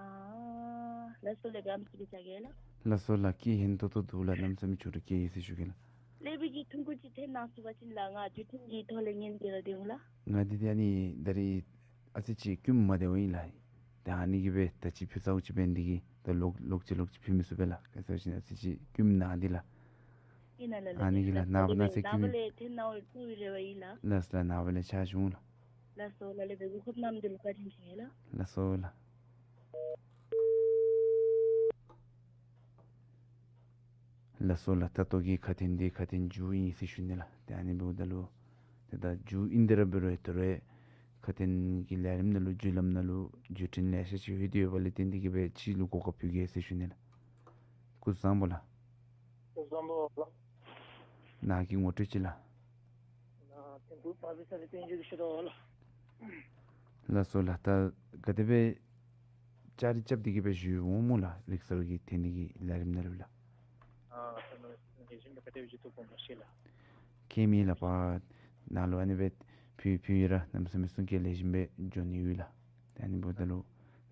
ལགས་སོ་ལགས། ཨམ་སྲུ་ལུ་བཅར་གེ་ལགས། ལགས་སོ་ལགས། སྐད་སྙན་ཏོག་ཏོ་འདུག་ལགས། གནམ་མེད་ས་མེད་ཆུ་རུ་སྐད་ཡིག་ཟེར་ཞུ་གེ་ལགས། ལེགས་པས་ཀྱིས་ཐུང་ཀུ་ཅིག་འཐེན་གནང་ཚུགས་པ་ཅིན་ལགས། ང་བརྒྱུད་འཕྲིན་གྱི་ཐོག་ལས་ཉན་ཏེ་ར་སྡོད་འོང་ལགས། ང་འདི་ཏེ་ཨ་ནི་ད་རིས་ཨ་ཙི་ཅིག་སྐྱོན་མ་བདེཝ་ཨིན་ལགས། ཏེ་ཨ་ནི་གིས་སྦེ་ད་ཅི་ཕུལ་ཚརཝ་ཅིག་འབད་ནི་དེ་གིས་ད་ལོག་ལོག་ཅི་ལོག་ཅི་ཕུལ་མི་ཚུགས་པས་ལགས། ག་ཅི་ཟེར་བ་ཅིན་ཨ་ཙི་ཅིག་སྐྱོན་ནང་འདི་ལགས། ཨིན་ན་ལགས། ཨ་ནི་གིས་ལགས། ནངས་པ་གནངས་ཚེ་ནངས་པ་ལས་འཐེན་གནང་བའི་རེ་བ་ཡོད་ལགས། ལགས་སོ་ལགས། ནངས་པ་ལས་ཕྱག་ཞུ་འོང་ལགས། ལགས་སོ་ལགས། ལེགས་པས། གོ་སྐབས་གནང་མི་འདི་ལུ་བཀའ་དྲིན་ཆེ་ལགས། ལགས་སོ་ལགས། ལགས་སོ་ལགས། ད་ལྟོ་གི་ཁ་འཐེན་འདི་ཁ་འཐེན་མཇུག་ཨིན་ཟེར་ཞུ་ནི་ལགས། ཏེ་ཨ་ནི་འབདཝ་ད་ལུ་ཏེ་ད་མཇུག་ཨིན་ཏེ་ར་འབད་རུང་ད་རུང་ཁ་འཐེན་གྱི་ལས་རིམ་ནང་ལུ་བརྒྱུད་ལམ་ནང་ལུ་བརྒྱུད་འཕྲིན་ལེ་ཤ་ཅིག་ཡོད། དེ་ཡོདཔ་ལས་བརྟེན་ཏེ་གིས་སྦེ་ཅིག་ལུ་གོ་སྐབས་ཕུལ་གེ་ཟེར་ཞུ་ནི་ལགས། སྐུ་གཟུགས་བཟང་པོ་ལགས། སྐུ་གཟུགས་བཟང་པོ་ལགས། ནཱ་གིས་ངོ་སྤྲོད་ཅིག་ལགས། ནཱ་ཐིམ་ཕུག་བར་བི་ས་ལས་བསྟན་འགྱུར་ཞུ་དོ་ལགས། ལགས་སོ་ལགས། ད་ག་དེ་སྦེ་བཅའ་སྒྲིག་རྐྱབ་སྟེ་གིས་སྦེ་བཞུགས་འོང་སྨོ་ལགས། རིག་གསར་གྱི་འཐེན་ནི་གི་ལས་རིམ་ནང་ལུ་ལགས། ཨ་ད་ནཱ་ལེགས་ཤོམ་སྦེ་ག་དེ་སྦེ་བྱུང་དོ་གོ་མ་ཤེས་ལགས། ཁྱད་མེད་ལགས། པ་ནཱ་ལུ་ཨ་ནི་སྦེ་ཕུལ་ཕུལ་ཡི་ར་གནམ་མེད་ས་མེད་གསུང་སྐད་ལེགས་ཤོམ་སྦེ་འགྱོ་ནི་ཡོད་ལགས། ཏེ་ཨ་ནི་འབདཝ་ད་ལུ་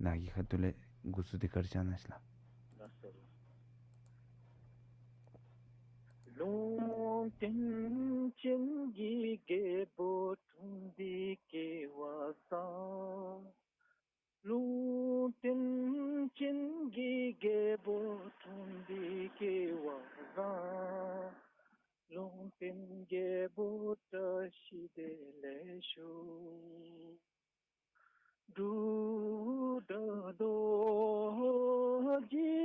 ནཱ་གི་ཁ་ཐུག་ལས་འགོ་བཙུགས་ཏེ་བཀའ་དྲིན་བསྐྱང་གནང་ཞུ་ལགས། ལགས་སོ་ལགས། ལུང་བསྟན་ཅན་གྱི་རྒྱལ་པོ་འཁྲུངས་ཏེ་སྐྱེ་བ་བཟང་། ལུང་བསྟན་ཅན་གྱི་རྒྱལ་པོ་འཁྲུངས་ཏེ་སྐྱེ་བ་བཟང་། ལུང་བསྟན་རྒྱལ་པོ་བཀྲ་ཤིས་བདེ་ལེགས་ཤོག། འབྲུག་སྒྲ་རྡོ་རྗེ་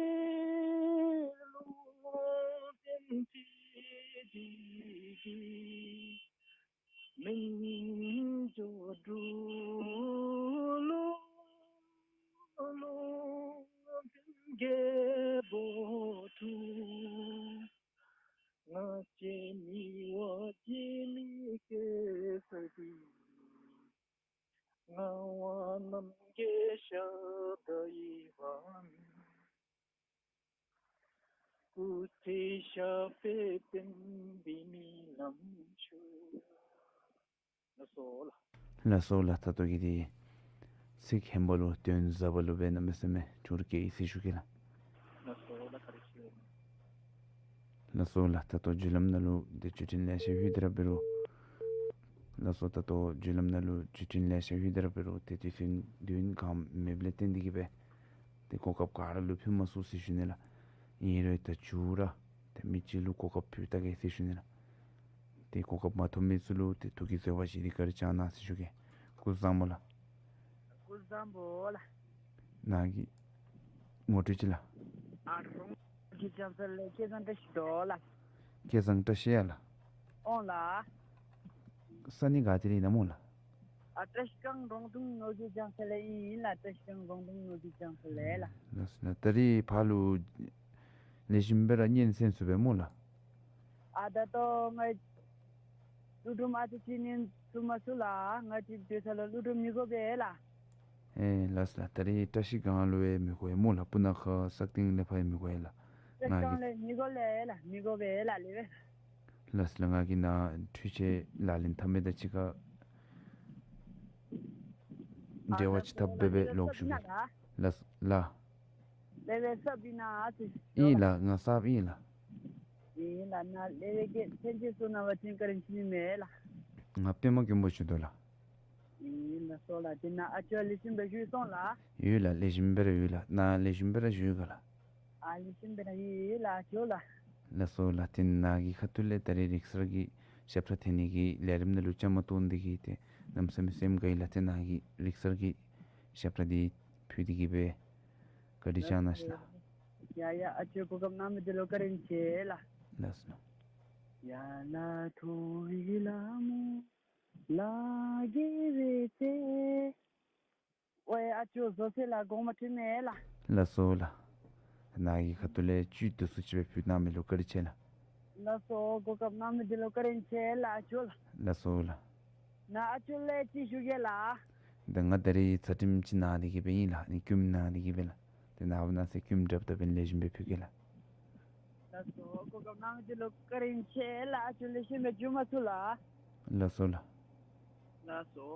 ལུང་བསྟན་ཁྲི་ལྡེ་གིས། མི་འགྱུར་འབྲུག་ལུང་ལུང་ རྒྱལ་པོ་ཐུགས། ང་བཅས་མི་དབང་འཇིགས་མེད་གེ་སར་གྱི། ངག་དབང་རྣམ་རྒྱལ་ཞབས་བརྡལ་བའི་བར་མེད། སྐུ་ཚེ་ཞབས་པད་བརྟན་པའི་རྨི་ལམ་ཤར། ལགས་སོ་ལགས། ལགས་སོ་ལགས། ད་ལྟོ་གི་འདི་ཚིག་སྙན་པ་ལུ་དོན་ཟབ་པ་ལུ་སྦེ་གནམ་མེད་ས་མེད་འགྱུར་བཀོད་ཡི་ཟེར་ཞུ་གེ་ལགས། ལགས་སོ་ལགས། བཀའ་དྲིན་ཆེ། ལགས་སོ་ལགས། ད་ལྟོ་བརྒྱུད་ལམ་ནང་ལུ་ཏེ་བརྒྱུད་འཕྲིན་ལེ་ཤ་ལྷོད་དེ་ར་འབད་རུང་། ལགས་སོ། ད་ལྟོ་བརྒྱུད་ལམ་ནང་ལུ་བརྒྱུད་འཕྲིན་ལེ་ཤ་ལྷོད་དེ་ར་འབད་རུང་ཏེ་དུས་ཚོད་དུས་ཡུན་གང་མེདཔ་ལས་བརྟེན་ཏེ་གིས་སྦེ་ཏེ་གོ་སྐབས་ག་ར་ལུ་ཕུལ་མ་ཚུགས་ཟེར་ཞུ་ནི་ལགས། ཨིན་རུང་ད་མཇུག་ར་ཏེ་མི་ཅིག་ལུ་གོ་སྐབས་ཕུལ་ད་གེ་ཟེར་ཞུ་ནི་ལགས། ཏེ་གོ་སྐབས་མ་ཐོབ་མི་ཚུ་ལུ་ཏེ་ཐུགས་ཀྱི་བརྩེ་བ་བཞེས་ཏེ་བཀའ་དྲིན་བསྐྱང་གནང་ཟེར་ཞུ་གེ། སྐུ་གཟུགས་བཟང་པོ་ལགས། སྐུ་གཟུགས་བཟང་པོ་ལགས། ནཱ་གི་ངོ་སྤྲོད་ཅིག་ལགས། ཨ་རོང་གི་ལྕང་ཚ་ལས་སྐལ་བཟང་བཀྲ་ཤིས་འདུག་ལགས། སྐལ་བཟང་བཀྲ་ཤིས་ཡ་ལགས། ཨོང་ལགས། ས་གནས་ག་ཏེ་ཨིན་ན་སྨོ་ལགས། ཨ་བཀྲ་ཤིས་སྒང་རོང་ཐུང་ནོར་གྱི་ལྕང་ཚ་ལས་ཨིན་ལགས། བཀྲ་ཤིས་སྒང་རོང་ཐུང་ནོར་གྱི་ལྕང་ཚ་ལས་ལགས། ལགས་སོ་ལགས། ད་རིས་ཕར་ལུ་ལེགས་ཤོམ་སྦེ་ར་ཉན་གསན་ཚུགས་པས་སྨོ་ལགས། ཨ་ད་ལྟོ་ང་ཀླུ་སྒྲུབ་ཨ་ཙི་ཅིག་ཉན་ཚུགས་མ་ཚུགས་ལགས། ང་ཅིག་སྡོད་ས་ལུ་ཀླུ་སྒྲུབ་མི་དགོ་པས་ལགས། ཨེ་ལགས་སོ་ལགས། ད་རིས་བཀྲ་ཤིས་སྒང་ལུ་ཡང་མི་དགོ་ཡ་སྨོ་ལགས། སྤུ་ན་ཁ་སག་སྟེང་ལས་ཕར་ཡང་མི་དགོ་ཡ་ལགས། བཀྲ་ཤིས་སྒང་ལས་མི་དགོ་ལགས་ལགས། མི་དགོ་པས་ལགས་ལེགས་པས། ལགས་སོ་ལགས། ང་གིས་ནཱ་འཕྲུལ་ཆས་ལག་ལེན་འཐབ་མི་དང་གཅིག་ཁར་འབྲེལ་བ་ཅིག་འཐབ་སྦེ་སྦེ་ལོག་ཞུ་གེ། ལགས་སོ་ལགས། ལེགས་པས་གསརཔ་ཨིན་ན་ཨ་ཙི། ཨིན་ལགས། ང་གསརཔ་ཨིན་ལགས། ཨིན་ལགས། ནཱ་ལེགས་པའི་གི་ལྷན་ཅིག་སོང་ནི་བ་ཅིན་བཀའ་དྲིན་ཆེ་ནི་མས་ལགས། ང་པདྨ་མགོན་པོ་ཞུ་དོ་ལགས། ཨིན་ལགས་སོ་ལགས། དེ་ནཱ་ཨ་ཅོ་ལེགས་ཤོམ་སྦེ་བཞུགས་སོང་ལགས། ཡོད་ལགས། ལེགས་ཤོམ་སྦེ་ར་ཡོད་ལགས། ནཱ་ལེགས་ཤོམ་སྦེ་ར་བཞུགས་ཡོད་ག་ལགས། ཨ་ལེགས་ཤོམ་སྦེ་ར་ཡོད་ལགས། ཨ་ཅོ་ལགས། ལགས་སོ་ལགས། ཏེ་ནཱ་གི་ཁ་ཐུག་ལས་ད་རིས་རིག་གསར་གྱི་ཞབས་ཁྲ་འཐེན་ནི་གི་ལས་རིམ་ནང་ལུ་བཅའ་མར་གཏོགས་ཏེ་གིས་ཏེ་གནམ་མེད་ས་མེད་སེམས་དགའ་ཡི་ལགས། ཏེ་ནཱ་གི་རིག་གསར་གྱི་ཞབས་ཁྲ་འདི་ཕུལ་ཏེ་གིས་སྦེ་བཀའ་དྲིན་བསྐྱང་གནང་ཞུ་ལགས། ཡ་ཡ་ཨ་ཅོ་གོ་སྐབས་གནང་མི་འདི་ལུ་བཀའ་དྲིན་ཆེ་ལགས། ལགས་སོ་ལགས། ཡ་ལ་ཐོ་བི་ལ་མོ་ལ་གེ་བེ་ཏེ། ཝའེ་ཨ་ཅོ་བཟོ་ཟེར་ལགས། དགོངསམ་ཁྲེལ་མེད་ལགས། ལགས་སོ་ལགས། ནཱ་གི་ཁ་ཐུག་ལས་བཅུད་བསྡུ་སུ་ཅིག་སྦེ་ཕུལ་གནང་མི་ལུ་བཀའ་དྲིན་ཆེ་ལགས། ལགས་སོ། གོ་སྐབས་གནང་མི་འདི་ལུ་བཀའ་དྲིན་ཆེ་ལགས་ཨ་ཅོ་ལགས། ལགས་སོ་ལགས། ནཱ་ཨ་ཅོ་ལས་ཅིག་ཞུ་གེ་ལགས། ད་ང་ད་རིས་རྩ་ཁྲིམས་ཅིག་གནང་སྟེ་གིས་སྦེ་ཨིན་ལགས། ཨ་ནི་ཀུམ་གནང་སྟེ་གིས་སྦེ་ལགས། ཏེ་ནངས་པ་གནངས་ཚེ་ཀུམ་དྲགཔ་ད་འབདན་ལེགས་ཤོམ་སྦེ་ཕུལ་གེ་ལགས། ལགས་སོ། གོ་སྐབས་གནང་མི་འདི་ལུ་བཀའ་དྲིན་ཆེ་ལགས། ཨ་ཅོ་ལེགས་ཤོམ་སྦེ་བཞུགས་མ་ཚུགས་ལགས། ལགས་སོ་ལགས། ལགས་སོ།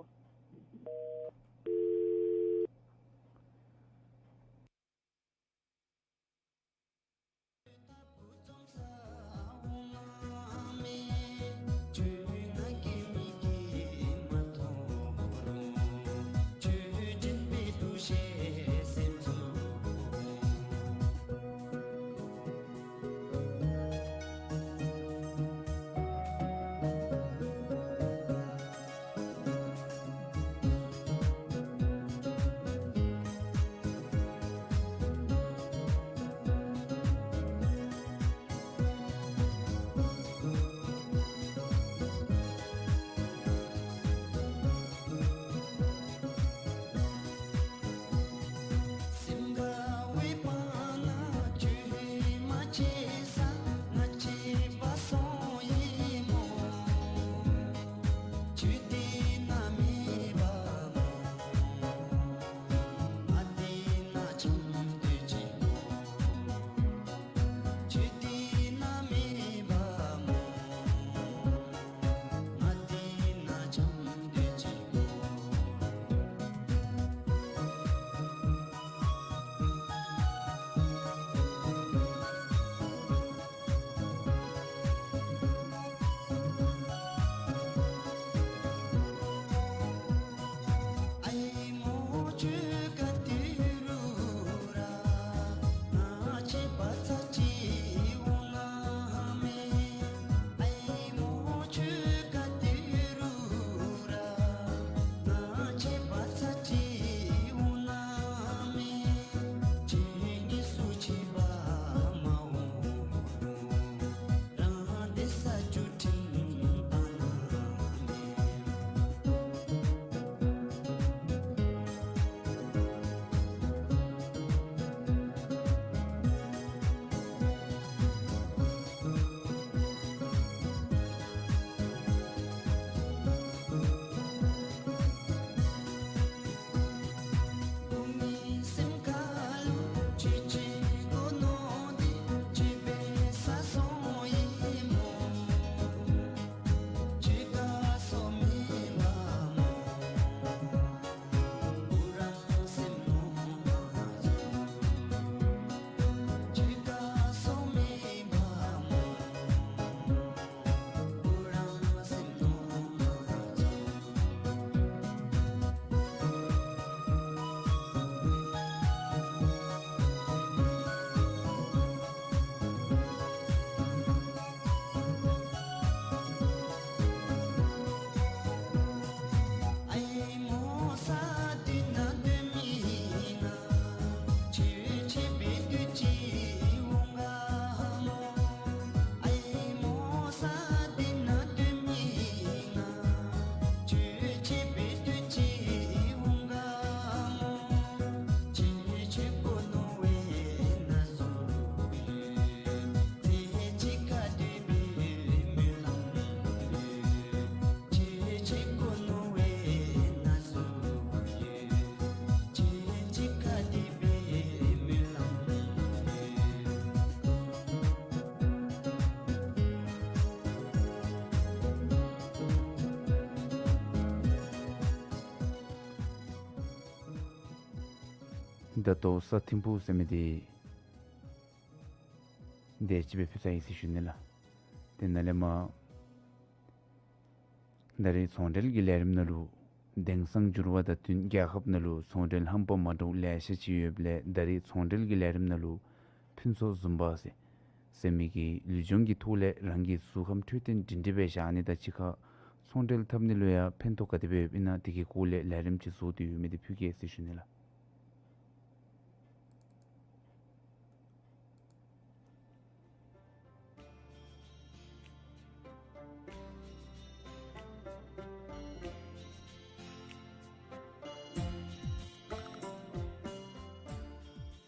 ད་ལྟོ་ས་ཐིམ་ཕུག་ཟེར་མི་འདི་དེ་ཅིག་སྦེ་ཕུལ་ཚར་ཡི་ཟེར་ཞུ་ནི་ལགས། དེ་ནང་ལས་མར་ད་རེས་ཚོང་འབྲེལ་གྱི་ལས་རིམ་ནང་ལུ་དེང་སང་འགྱུར་བ་དང་བསྟུན་རྒྱལ་ཁབ་ནང་ལུ་ཚོང་འབྲེལ་རྣམ་པ་མ་འདྲཝ་ལེ་ཤ་ཅིག་ཡོདཔ་ལས་ད་རེས་ཚོང་འབྲེལ་གྱི་ལས་རིམ་ནང་ལུ་ཕུན་ཚོགས་བཟུམ་པ་ཟེར་ཟེར་མི་གི་ལུས་སྦྱོང་གི་ཐོག་ལས་རང་གི་གཟུགས་ཁམས་འཕྲོད་བསྟེན་སྒྲིང་སྒྲིང་སྦེ་བཞག་ནི་དང་གཅིག་ཁར་ཚོང་འབྲེལ་འཐབ་ནི་ལུ་ཡང་ཕན་ཐོགས་ག་དེ་སྦེ་ཡོདཔ་ཨིན་ན་དེ་གི་སྐོར་ལས་ལས་རིམ་ཅིག་བཟོ་སྟེ་ཡོད་མི་འདི་ཕུལ་གེ་ཟེར་ཞུ་ནི་ལགས།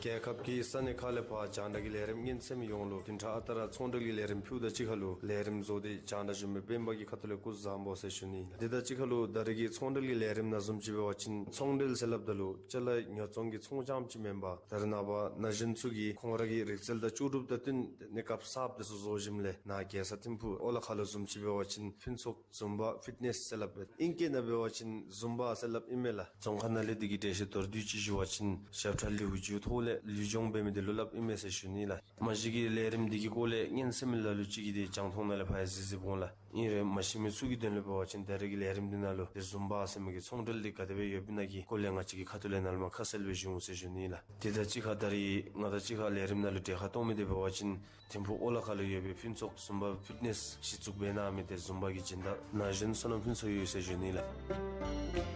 རྒྱལ་ཁབ་ཀྱི་ས་གནས་ཁག་ལས་ཕར་རྒྱང་བསྒྲགས་ཀྱི་ལས་རིམ་ཉན་གསན་མི་ཡོངས་ལུ་བདུན་ཕྲག་ཨ་རྟག་ར་ཚོང་འབྲེལ་གྱི་ལས་རིམ་ཕུལཝ་དང་གཅིག་ཁར་ལུ་ལས་རིམ་བཟོ་སྟེ་རྒྱང་བསྒྲགས་ཞུ་མི་སྤེན་པ་གི་ཁ་ཐུག་ལས་སྐུ་གཟུགས་བཟང་པོ་ཟེར་ཞུ་ནི་ཨིན། དེ་དང་གཅིག་ཁར་ལུ་ད་རེས་ཀྱི་ཚོང་འབྲེལ་གྱི་ལས་རིམ་ནང་བཟུམ་ཅིག་འབད་བ་ཅིན་ཚོང་འབྲེལ་ཟེར་སླབ་ད་ལུ་ཅ་ལ་ཉོ་ཚོང་གི་ཚོང་རྐྱངམ་ཅིག་མེན་པར་ད་རེས་ནངས་པ་ན་གཞོན་ཚུ་གིས་ཁོང་ར་གི་རིག་རྩལ་དང་ལྕོགས་གྲུབ་དང་བསྟུན་གནས་སྐབས་གསརཔ་འདི་ཚུ་བཟོ་ཞིནམ་ལས་ནཱ་རྒྱལ་ས་ཐིམ་ཕུག་ཨོ་ལ་ཁ་ལུ་བཟུམ་ཅིག་འབད་བ་ཅིན་ཕུན་ཚོགས་ཛུམ་བ་ཕིཊ་ནེསི་ཟེར་སླབ་ཨིན། ཨིང་སྐད་ནང་འབད་བ་ཅིན་ཛུམ་བ་ཟེར་སླབ་ཨིན་མས་ལགས། རྫོང་ཁ་ནང་ལས་འདི་གི་འགྲེལ་བཤད་མདོར་བསྡུས་ཅིག་ཞུ་བ་ཅིན་ཞབས་ཁྲ་ལེའུ་བཅུ་ཐོག་ལས་ལུས་སྦྱོང་འབད་མི་འདི་ལུ་སླབ་ཨིན་མས་ཟེར་ཞུ་ནི་ལགས། མ་གཞི་གི་ལས་རིམ་འདི་གི་སྐོར་ལས་ཉན་གསན་མི་ལ་ལུ་ཅིག་གིས་འདི་རྒྱང་མཐོང་ནང་ལས་ཕར་ཡང་གཟིགས་གཟིགསཔ་འོང་ལགས། ཨིན་རུང་མ་ཤེས་མི་ཚུ་གི་དོན་ལུ་འབད་བ་ཅིན་ད་རེས་ཀྱི་ལས་རིམ་འདི་ནང་ལུ་འདི་ཛུམ་བ་ཟེར་མི་གི་ཚོང་འབྲེལ་འདི་ག་དེ་སྦེ་ཡོདཔ་ཨིན་ན་གི་སྐོར་ལས་ང་བཅས་ཀྱིས་ཁ་ཐུག་ལས་ནཱ་ལུ་མར་ཁ་གསལ་སྦེ་ཞུ་འོང་ཟེར་ཞུ་ནི་ལགས། དེ་དང་གཅིག་ཁར་ད་རེས་ང་དང་གཅིག་ཁར་ལས་རིམ་ནང་ལུ་གྲལ་ཁར་གཏོགས་མི་འདི་འབད་བ་ཅིན་ཐིམ་ཕུག་ཨོ་ལ་ཁ་ལུ་ཡོད་པའི་ཕུན་ཚོགས་ཛུམ་བ་ཕིཊ་ནེསི་གཞི་བཙུགས་འབད་གནང་མི་འདི་ཛུམ་བ་གི་སྦྱིན་བདག་ན་གཞོན་བསོད་ནམས་ཕུན་ཚོགས་ཡོད་ཟེར་ཞུ་ནི་ལགས།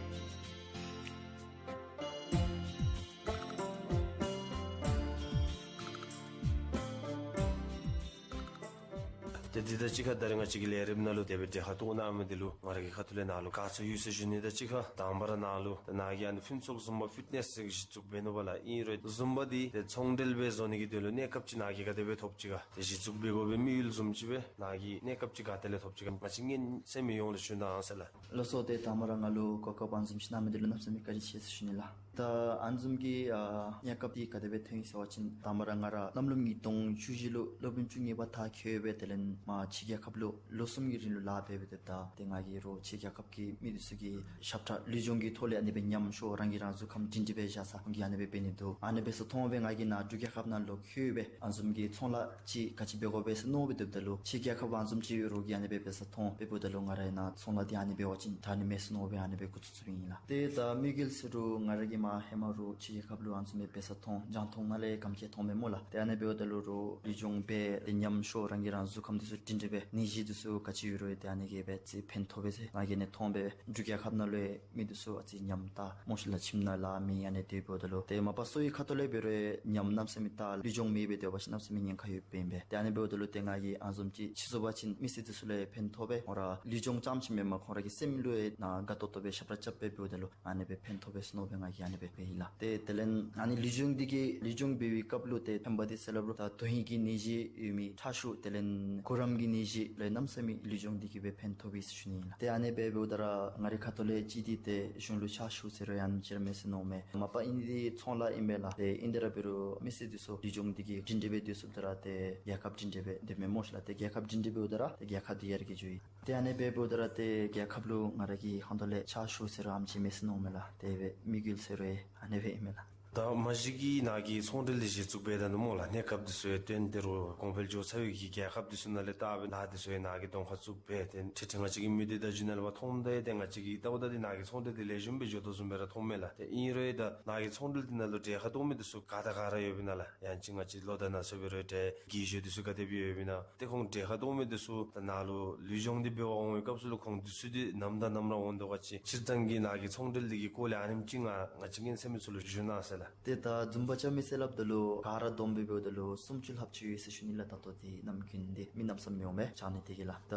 ཏེ་འདི་དང་གཅིག་ཁར་ད་རེས་ང་བཅས་ཀྱི་ལས་རིམ་ནང་ལུ་དེ་སྦེ་གྲལ་ཁར་གཏོགས་གནང་མི་འདི་ལུ་ང་ར་གི་ཁ་ཐུག་ལས་ནཱ་ལུ་དགའ་ཚོར་ཡོད་ཟེར་ཞུ་ནི་དང་གཅིག་ཁར་དང་པ་ར་ནཱ་ལུ་ནཱ་གི་ཨ་ནི་ཕུན་ཚོགས་ཛུམ་བ་ཕིཊ་ནེསི་གཞི་བཙུགས་འབད་ནུག་པ་ལགས། ཨིན་རུང་ཛུམ་བ་འདི་ཏེ་ཚོང་འབྲེལ་སྦེ་བཟོ་ནི་གི་དོན་ལུ་གནས་སྐབས་ཅིག་ནཱ་གིས་ག་དེ་སྦེ་ཐོབ་ཅི་ག། ཏེ་གཞི་བཙུགས་འབད་དགོ་པའི་དམིགས་ཡུལ་བཟུམ་ཅིག་སྦེ་ནཱ་གིས་གནས་སྐབས་ཅིག་ག་ཏེ་ལས་ཐོབ་ཅི་ག། ང་བཅས་ཉན་གསན་མི་ཡོངས་ལུ་ཞུ་གནང་ཟེར་ལགས། ལགས་སོ། ཏེ་དང་པ་ར་ང་ལུ་གོ་སྐབས་ཨ་ནི་བཟུམ་ཅིག་གནང་མི་འདི་ལུ་གནམ་མེད་ས་མེད་བཀའ་དྲིན་ཆེ་ཟེར་ཞུ་ནི་ལགས། ད་ཨ་ནི་བཟུམ་གྱི་ཨ་གནས་སྐབས་འདི་ག་དེ་སྦེ་ཐོན་ཡི་ཟེར་བ་ཅིན་དང་པ་ར་ང་ར་གནམ་ལོ་ཉིས་སྟོང་བཅུ་བཞི་ལུ་སློབ་དཔོན་བཅུ་གཉིས་པ་མཐར་འཁྱོལ་སྦེ་དེ་ལས་མར་ཕྱི་རྒྱལ་ཁབ་ལུ་ལོ་གསུམ་གྱི་རིང་ལུ་ལཱ་འབད་འབད་དེ་ད་ཏེ་ང་གིས་རོགས་ཕྱི་རྒྱལ་ཁབ་ཀྱི་མི་འདི་ཚུ་གི་ཞབས་ཁྲ་ལུས་སྦྱོང་གི་ཐོག་ལས་ཨ་ནི་སྦེ་ཉམས་ཤོག། རང་གིས་རང་གཟུགས་ཁམས་སྒྲིང་སྒྲིང་སྦེ་བཞག་ས་ཁོང་གིས་ཨ་ནི་སྦེ་འབད་ནི་འདུག། ཨ་ནི་འབད་ས་མཐོང་སྦེ་ང་གིས་ནཱ་འབྲུག་རྒྱལ་ཁབ་ནང་ལུ་འཁྱོལ་སྦེ་ཨ་ནི་བཟུམ་གྱི་ཚོང་ལཱ་ཅིག་ག་ཅི་འབད་དགོ་པས་ཟེར་མནོ་སྦེ་སྡོདཔ་ད་ལུ་ཕྱི་རྒྱལ་ཁབ་ཨ་ནི་བཟུམ་ཅིག་རོགས་ཀྱིས་ཨ་ནི་སྦེ་འབད་ས་མཐོང་འབདཝ་ད་ལུ་ང་ར་ཨིན་ན་ཚོང་ལཱ་འདི་ཨ་ནི་འབད་བ་ཅིན་ད་ཨ་ནི་མས་ཟེར་མནོ་སྦེ་ཨ་ནི་སྦེ་འགོ་བཙུགས་བཙུགསཔ་ཨིན་ལགས། ཏེ་ད་དམིགས་ཡུལ་ཟེར་རུང་ང་ར་གིས་མར་ཧེ་མ་རོགས་ཕྱི་རྒྱལ་ཁབ་ལུ་ཨ་ནི་བཟུམ་སྦེ་འབད་ས་མཐོང་རྒྱང་མཐོང་ནང་ལས་གམ་ཁེ་མཐོང་མས་སྨོ་ལགས། ཏེ་ཨ་ནི་འབདཝ་ད་ལུ་རོགས་ལུས་སྦྱོང་འབད་ཏེ་ཉམས་ཤོག། རང་གིས་རང་གཟུགས་ཁམས་འདི་ཚུ་སྒྲིང་སྒྲིང་སྦེ་ནད་གཞི་འདི་ཚུ་ག་ཅི་ཡོད་རུང་ཏེ་ཨ་ནི་གིས་སྦེ་ཅིག་ཕན་ཐོགས་པས་ཟེར་ང་གིས་ཨ་ནི་མཐོང་སྦེ་འབྲུག་རྒྱལ་ཁབ་ནང་ལུ་མི་འདི་ཚུ་ཨ་ཙི་ཉམས་ད་སྨོ་ཤི་ལགས། ཁྱིམ་ནང་ལཱ་མེད་ཨ་ནི་སྡོདཔ་ད་ལུ་ཏེ་མ་པ་གསོ་བའི་ཁ་ཐུག་ལས་འབད་རུང་ཉམས་གནམ་མེད་ས་མེད་ད་ལུས་སྦྱོང་མེད་པར་སྡོད་པ་ཅིན་གནམ་མེད་ས་མེད་ཉེན་ཁ་ཡོདཔ་ཨིན་པས། ཏེ་ཨ་ནི་འབདཝ་ད་ལུ་ཏེ་ང་གིས་ཨ་ནི་བཟུམ་ཅིག་ཅིག་བཟོ་བ་ཅིན་མི་སེར་འདི་ཚུ་ལུ་ཡང་ཕན་ཐོགས་པས། ཁོང་ར་ལུས་སྦྱོང་རྐྱངམ་ཅིག་མེན་པར་ཁོང་ར་གི་སེམས་ལུ་ཡང་ནཱ་དགའ་ཏོག་ཏོ་སྦེ་ཞབས་ཁྲ་རྐྱབ་སྦེ་འབདཝ་ད་ལུ་ཨ་ནི་སྦེ་ཕན་ཐོགས་པས་ཟེར་མནོ་སྦེ་ང་གིས་ཨ་ནི་སྦེ་འབདཝ་ཨིན་ལགས། ཏེ་དེ་ལས་ཨ་ནི་ལུས་སྦྱོང་འདི་གིས་ལུས་སྦྱོང་འབད་བའི་སྐབས་ལུ་ཏེ་ཕན་པ་འདི་ཟེར་སླབ་རུང་ད་དོན་ཧིང་གི་ནད་གཞི་ཡོད་མི་ཁྲག་ཤུགས་དེ་ལས་གུ་རམ་གྱི་ནད་གཞི་ལུ་གནམ་མེད་ས་མེད་ལུས་སྦྱོང་འདི་གིས་སྦེ་ཕན་ཐོགས་པས་ཟེར་ཞུ་ནི་ཨིན་ལགས། ཏེ་ཨ་ནི་སྦེ་འབདཝ་ད་ར་ང་རའི་ཁ་ཐུག་ལས་ཅིག་འདི་ཏེ་གཞུང་ལུ་ཕྱག་ཞུ་ཟེར་རུང་ཡང་ཅིག་ར་མེད་ཟེར་མནོཝ་མས། མ་པ་ཨིན་འདི་ཚོང་ལཱ་ཨིན་པས་ལགས། ཏེ་ཨིན་དེ་ར་འབད་རུང་མི་སེར་འདི་ཚུ་ལུས་སྦྱོང་འདི་གིས་སྒྲིང་སྒྲིང་སྦེ་སྡོད་ཚུགསཔ་ད་ར་ཏེ་རྒྱལ་ཁབ་སྒྲིང་སྒྲིང་སྦེ་སྡོདཔ་མས་སྨོ་ཤི་ལགས། ཏེ་རྒྱལ་ཁབ་སྒྲིང་སྒྲིང་སྦེ་འབདཝ་ད་ར་ཏེ་རྒྱལ་ཁབ་འདི་ཡར་རྒྱས་འགྱོཝ་ཨིན། ཏེ་ཨ་ནི་སྦེ་འབདཝ་ད་ར་ཏེ་རྒྱལ་ཁབ་ལུ་ང་ར་གི་ཧོངས་ལས་ཕྱག་ཞུ་ཟེར་རུང་ཡང་ཅིག་མེད་ཟེར་མནོཝ་མས་ལགས། དེ་སྦེ་དམིགས་ཡུལ་ཟེར་རུང་ཨ་ནི་སྦེ་ཨིན་མས་ལགས། ད་མ་གཞི་གིས་ནཱ་གིས་ཚོང་འབྲེལ་འདི་གཞི་བཙུགས་འབད་ད་ནུག་སྨོ་ལགས། གནས་སྐབས་འདི་ཚུ་ཡང་བཏོན་ཏེ་རུང་གོང་འཕེལ་འགྱོ་ཚར་བའི་གི་རྒྱལ་ཁབ་འདི་ཚུ་ནང་ལས་ལྟ་སྦེ་ནཱ་འདི་ཚུ་ཡང་ནཱ་གིས་གདོང་ཁར་བཙུགས་འབད་དེ་ཁྲིག་ཁྲི་ང་བཅས་ཀྱི་མི་སྡེ་བརྡ་བརྒྱུད་ནང་ལས་ཕར་མཐོངམ་ད་ཡང་ཏེ་ང་བཅས་ཀྱིས་ལྟཝ་ད་འདི་ནཱ་གིས་ཚོང་འབྲེལ་འདི་ལེགས་ཤོམ་སྦེ་འགྱོ་དོ་བཟུམ་སྦེ་ར་མཐོངམ་མས་ལགས། ཏེ་ཨིན་རུང་ད་ནཱ་གིས་ཚོང་འབྲེལ་འདི་ནང་ལུ་གྲལ་ཁར་གཏོགས་མི་འདི་ཚུ་ག་དང་ག་ར་ཡོདཔ་ཨིན་ན་ལགས། ཡང་ཅིན་ང་བཅས་ལོ་དང་ན་ཚོད་འབད་རུང་ཏེ་རྒས་གཞོན་འདི་ཚུ་ག་དེ་སྦེ་ཡོདཔ་ཨིན་ན། ཏེ་ཁོང་གྲལ་ཁར་གཏོགས་མི་འདི་ཚུ་ད་ནཱ་ལུ་ལུས་སྦྱོང་འདི་འབད་བར་འོང་བའི་སྐབས་སུ་ལུ་ཁོང་འདི་ཚུ་འདི་ནམ་དང་ནམ་ར་འོང་དོ་ག་ཅི། སྤྱིར་བཏང་གི་ནཱ་གི་ཚོང་འབྲེལ་འདི་གི་སྐོར་ལས་ཨ་ནེམ་ཅིག་ང་ང་བཅས་ཉན་གསན་མི་ཚུ་ལུ་ཞུ་གནང་ཟེར་ལགས། ཏེ་ད་ཛུམ་བ་རྐྱབ་མི་ཟེར་སླབ་ད་ལུ་ག་ར་བསྡོམས་སྦེ་འབདཝ་ད་ལུ་སུམ་ཅུ་ལྷགཔ་ཅིག་ཡོད་ཟེར་ཞུ་ནི་ལགས། ད་ལྟོ་འདི་ནམ་རྒྱུན་འདི་མི་གནམ་མེད་ས་མེད་འོང་མས་ཕྱགས་སྙིགས་འདི་གིས་ལགས། ད་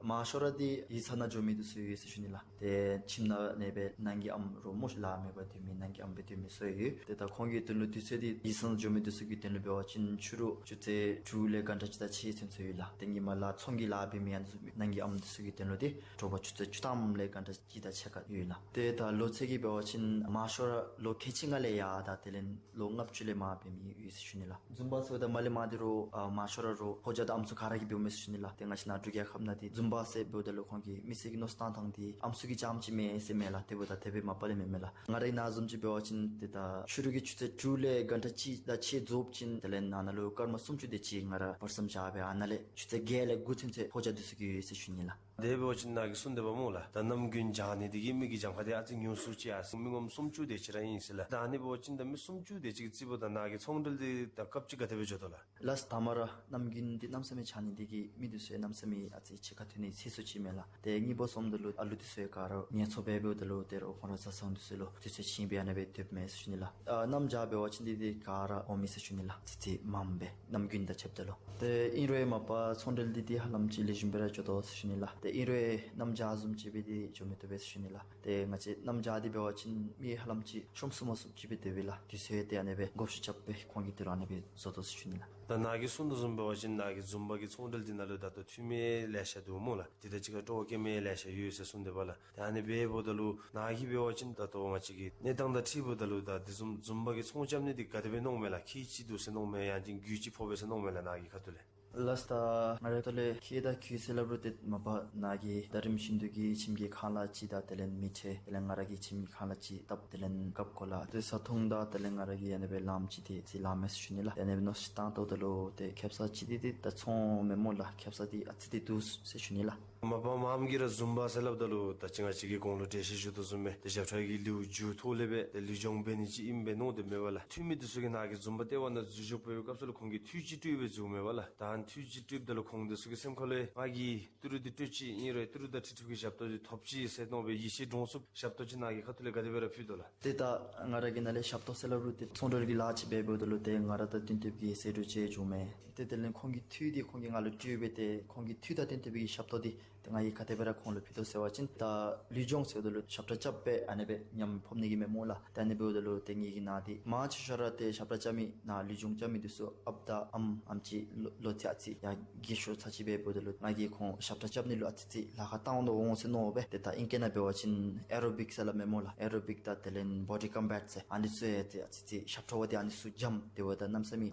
མང་ཤོས་ར་འདི་ཡིག་ཚང་ནང་འགྱོ་མི་འདི་ཚུ་ཡོད་ཟེར་ཞུ་ནི་ལགས། ཏེ་ཁྱིམ་ནང་ཨ་ནི་སྦེ་ནང་གི་ཨམ་རོགས་སྨོ་ཤི་ལགས། མེད་པར་སྡོད་མི་ནང་གི་ཨམ་སྦེ་སྡོད་མི་ཚུ་ཡོད། ཏེ་ད་ཁོང་གི་དོན་ལུ་དུས་ཚོད་འདི་ཡིག་ཚང་འགྱོ་མི་འདི་ཚུ་གི་དོན་ལུ་འབད་བ་ཅིན་ཕྱི་རུ་ཆུ་ཚོད་དྲུག་ལས་གང་དྲག་ཅིག་དང་ཕྱེད་ཚུན་ཚོད་ཡོད་ལགས། ཏེ་ཉིནམ་ལཱ་ཚོང་གི་ལཱ་འབད་མི་ཨ་ནི་ཚུ་ནང་གི་ཨམ་འདི་ཚུ་གི་དོན་ལུ་འདི་དྲོ་པ་ཆུ་ཚོད་བཅུ་ཐམ་ལས་གང་དྲག་ཅིག་དང་ཕྱེད་ཀ་ཡོད་ལགས། ཏེ་ད་ལོ་ཚད་ཀྱིས་འབད་བ་ཅིན་མང་ཤོས་ར་ལོ་ཁལ་གཅིག་ལྔ་ལས་ཡར་ ད་དེ་ལས་ལོ་ལྔ་བཅུ་ལས་མར་འབད་མི་ཡོད་ཟེར་ཞུ་ནི་ལགས། ཛུམ་བ་ཟེརཝ་ད་མ་ལས་མར་འདི་རུ་ཨ་མང་ཤོས་ར་ར་ཕོ་རྒྱས་དང་ཨམ་སྲུ་ག་ར་གིས་འབདཝ་མས་ཟེར་ཞུ་ནི་ལགས། ཏེ་ང་བཅས་ནཱ་འབྲུག་རྒྱལ་ཁབ་ནང་འདི་ཛུམ་བ་ཟེར་འབདཝ་ད་ལུ་ཁོང་གི་མི་སེར་གྱི་མནོ་བསམ་གཏང་ཐངས་འདི་ཨམ་སྲུ་གིས་རྐྱངམ་ཅིག་མེན་ཟེར་མས་ལགས། དེ་འབདཝ་ད་དེ་སྦེ་མ་པ་ལས་མེན་མས་ལགས། ང་རའི་ནང་བཟུམ་ཅིག་འབད་བ་ཅིན་ཏེ་ད་ཕྱི་རུ་གི་ཆུ་ཚོད་དྲུག་ལས་གྷན་ཊ་གཅིག་དང་ཕྱེད་རྫོགསཔ་ཅིན་དེ་ལས་ནང་ན་ལུ་སྐར་མ་སུམ་ཅུ་དེ་ཅིག་ང་ར་བར་མཚམས་བཞག་སྦེ་ཨ་ནཱ་ལས་ཆུ་ཚོད་བརྒྱད་ལས་དགུ་ཚུན་ཚོད་ཕོ་རྒྱས་འདི་ཚུ་གིས་ཡོད་ཟེར་ཞུ་ནི་ལགས། དེ་འབད་བ་ཅིན་ནཱ་གིས་གསུངས་དེ་འབདཝ་སྨོ་ལགས། ད་གནམ་དགུན་འགྱངས་ནི་འདི་གིས་མི་གི་གྱངས་ཁ་འདི་ཨ་ཙི་ཉུང་སུ་ཅིག་ཨ་ཙི་མི་ངོམ་སུམ་ཅུ་དེ་ཅིག་ར་ཨིན་ཟེར་ལགས། ད་ཨ་ནི་འབད་བ་ཅིན་ད་མི་སུམ་ཅུ་དེ་ཅིག་གི་རྩིས་འབདཝ་ད་ནཱ་གི་ཚོང་འབྲེལ་འདི་ད་སྐབས་ཅིག་ག་དེ་སྦེ་འགྱོ་དོ་ལགས། ལགས་ད་མ་ར་གནམ་དགུན་འདི་གནམ་ས་མེད་འགྱངས་ནི་འདི་གིས་མི་འདི་ཚུ་ཡང་གནམ་ས་མེད་ཨ་ཙི་ཕྱི་ཁར་འཐོན་ནི་ཚེ་སྲོག་ཅིག་མས་ལགས། ཏེ་གཉིས་པ་གསུམ་ད་ལུ་ཨ་ལུ་འདི་ཚུ་ཡང་ག་ར་ངལ་འཚོ་འབད་འབདཝ་ད་ལུ་ཏེ་རོགས་ཁོང་ར་བཟའ་ཚང་འདི་ཚུ་ལུ་དུས་ཚོད་ཆིངས་སྦེ་ཨ་ནེ་སྦེ་སྡོདཔ་མས་ཟེར་ཞུ་ནི་ལགས། ཨ་གནམ་བྱཱར་འབད་བ་ཅིན་འདི་འདི་ག་ར་འོང་མས་ཟེར་ཞུ་ནི་ལགས། ཙི་ཙི་མངམ་སྦེ་གནམ་དགུན་དང་ཕྱདཔ་ད་ལུ། ཏེ་ཨིན་རུང་མ་པ་ཚོང་འབྲེལ་འདི་འདི་ཧ་ལམ་ཅིག་ལེགས་ཤོམ་སྦེ་ར་འགྱོ་དོ་ཟེར་ཞུ་ནི་ལགས། ཏེ་ཨིན་རུང་གནམ་བྱཱར་བཟུམ་ཅིག་སྦེ་འདི་འགྱོ་མི་བཏུབ་པས་ཟེར་ཞུ་ནི་ལགས། ཏེ་ང་བཅས་གནམ་བྱཱར་འདི་འབད་བ་ཅིན་མི་ཧ་ལམ་ཅིག་ཤོརམ་སུ་མ་སུ་ཅིག་སྦེ་སྡོད་པས་ལགས། དུས་ཚོད་འདི་ཨ་ནེ་སྦེ་བགོ་བཤའ་རྐྱབ་སྦེ་ཁོང་གིས་དེ་རུ་ཨ་ནེ་སྦེ་བཟོ་དོ་ཟེར་ཞུ་ནི་ལགས། ད་ནཱ་གིས་གསུངས་དོ་བཟུམ་འབད་བ་ཅིན་ནཱ་གི་ཛུམ་བ་གི་ཚོང་འབྲེལ་འདི་ནང་ལུ་ད་ལྟོ་འཐུས་མི་ལེ་ཤ་འདུག་སྨོ་ལགས། དེ་དང་གཅིག་ཁར་སྤྲོ་བ་བསྐྱེད་མི་ལེ་ཤ་ཡོད་ཟེར་གསུངས་དེ་འབདཝ་ལགས། ཏེ་ཨ་ནི་འབདཝ་ད་ལུ་ནཱ་གིས་འབད་བ་ཅིན་ད་ལྟོ་ང་བཅས་ཀྱི་གནས་སྟངས་དང་འཁྲིལཝ་ད་ལུ་ད་དེ་བཟུམ་ཛུམ་བ་གི་ཚོང་རྐྱབ་ནི་འདི་ག་དེ་སྦེ་མནོཝ་མས་ལགས། ཁྱད་ཅིག་འདུག་ཟེར་མནོཝ་མས། ཡང་ཅིན་རྒུད་ཅིག་ཕོག་པས་ཟེར་མནོཝ་མས་ལགས། ནཱ་གི་ཁ་ཐུག་ལས། ལགས་ད་ང་རའི་ཐོག་ལས་ཁྱད་དང་རྒུད་ཟེར་སླབ་རུང་ཏེ་མ་པ་ནཱ་གིས་ད་རིམ་བཞིན་དུ་གི་ཁྱིམ་གྱི་ཁང་གླ་ཅིག་དང་དེ་ལས་མི་ཁྲལ་དེ་ལས་ང་ར་གི་ཁྱིམ་གྱི་ཁང་གླ་ཅིག་བཏབ། དེ་ལས་རྒཔོ་གོ་ལ་ཏེ་ས་ཐོང་དང་དེ་ལས་ང་ར་གི་ཨ་ནེ་སྦེ་ལངམ་ཅིག་འདི་ཅིག་ལངམ་མས་ཟེར་ཞུ་ནི་ལགས། ཏེ་ཨ་ནེ་སྦེ་མནོ་བསམ་བཏངམ་ད་ལུ་ཏེ་ཁེབ་ས་ཅིག་འདི་འདི་ད་ཚོང་མེན་སྨོ་ལགས། ཁེབ་ས་འདི་ཨ་ཙི་འདི་འདུག་ཟེར་ཞུ་ནི་ལགས། མ་པ་མངམ་གིས་ར་ཛུམ་བ་ཟེར་སླབ་ད་ལུ་ད་ཅི་ང་བཅས་ཀྱིས་གོང་ལུ་འགྲེལ་བཤད་ཞུ་དོ་བཟུམ་སྦེ་ཏེ་ཞབས་ཁྲ་གི་ལེའུ་མཇུག་ཐོག་ལས་སྦེ་ཏེ་ལུས་སྦྱོང་འབད་ནི་ཅིག་ཨིནམ་སྦེ་མནོ་དོ་མས་པ་ལགས། འཐུས་མི་འདི་ཚུ་གིས་ནཱ་གི་ཛུམ་བ་ལྟེ་བ་ནང་འཛུལ་ཞུགས་འབད་བའི་སྐབས་སུ་ལུ་ཁོང་གིས་འཐུས་ཅིག་སྤྲོད་སྦེ་འཛུལཝ་མས་པ་ལགས། ད་འཐུས་ཅིག་སྤྲོདཔ་ད་ལུ་ཁོང་འདི་ཚུ་གི་སེམས་ཁ་ལུ་ང་གིས་ཏི་རུ་འདི་སྤྲོད་ཅི། ཨིན་རུང་ཏི་རུ་དང་འཁྲིལ་འཁྲིལཝ་གི་ཞབས་ཏོག་འདི་ཐོབ་ཅི་ཟེར་མནོ་སྦེ་ཡིད་ཆེས་འདྲོངས་ཚུགསཔ་ཞབས་ཏོག་ཅིག་ནཱ་གི་ཁ་ཐུག་ལས་ག་དེ་སྦེ་ར་ཕུལ་དོ་ལགས། ཏེ་ད་ང་ར་གིས་ནཱ་ལས་ཞབས་ཏོག་ཟེར་སླབ་རུང་ཏེ་ཚོང་འབྲེལ་གྱི་ལཱ་ཅིག་འབད་འབདཝ་ད་ལུ་ཏེ་ང་ར་དང་བསྟུན་ཏེ་གི་ཟད་འགྲོ་ཅིག་འབྱུངམ་མས། ཏེ་དེ་ལས་ཁོང་གི་འཐུས་འདི་ཁོང་གིས་ང་ལུ་སྤྲོད་སྦེ་ཏེ་ཁོང་གི་འཐུས་དང་བསྟུན་ཏེ་གི་ཞབས་ཏོག་འདི་ཏེ་ང་གིས་ག་དེ་སྦེ་ར་ཁོང་ལུ་ཕུལ་དོ་ཟེར་བ་ཅིན་ད་ལུས་སྦྱོང་ཟེརཝ་ད་ལུ་ཞབས་ཁྲ་རྐྱབ་སྦེ་ཨ་ནེ་སྦེ་ཉམས་ཕབ་ནི་གི་མས་སྨོ་ལགས། ཏེ་ཨ་ནི་འབདཝ་ད་ལུ་ཏེ་ངེ་གི་ནང་འདི་མང་ཆེ་ཤོས་ར་ཏེ་ཞབས་ཁྲ་རྐྱབ་མི་ནཱ་ལུས་སྦྱོང་རྐྱབ་མི་འདི་ཚུ་ཨཔ་དང་ཨམ་ཨམ་ཅིག་ལོ་ལོ་ཚད་ཨ་ཙི་ཡར་རྒས་ཤོས་ཚར་ཅིག་འབད་འབདཝ་ད་ལུ་ང་གིས་ཁོང་ཞབས་ཁྲ་རྐྱབ་ནི་ལུ་ཨ་ཙི་ཅིག་ལཱ་ཁག་བཏང་དོ་འོང་ཟེར་མནོ་སྦེ། ཏེ་ད་ཨིང་སྐད་ནང་འབད་བ་ཅིན་ཨེ་རོ་བིཀ་ཟེར་སླབ་མས་སྨོ་ལགས། ཨེ་རོ་བིཀ་དང་དེ་ལས་བོ་ཌི་ཀམ་བེཊ་ཟེར་ཨ་ནི་ཚུ་ཡང་ཏེ་ཨ་ཙི་ཅིག་ཞབས་ཁྲ་བ་འདི་ཨ་ནི་ཚུ་འཇམ་སྟེ་འབདཝ་ད་གནམ་མེད་ས་མེད་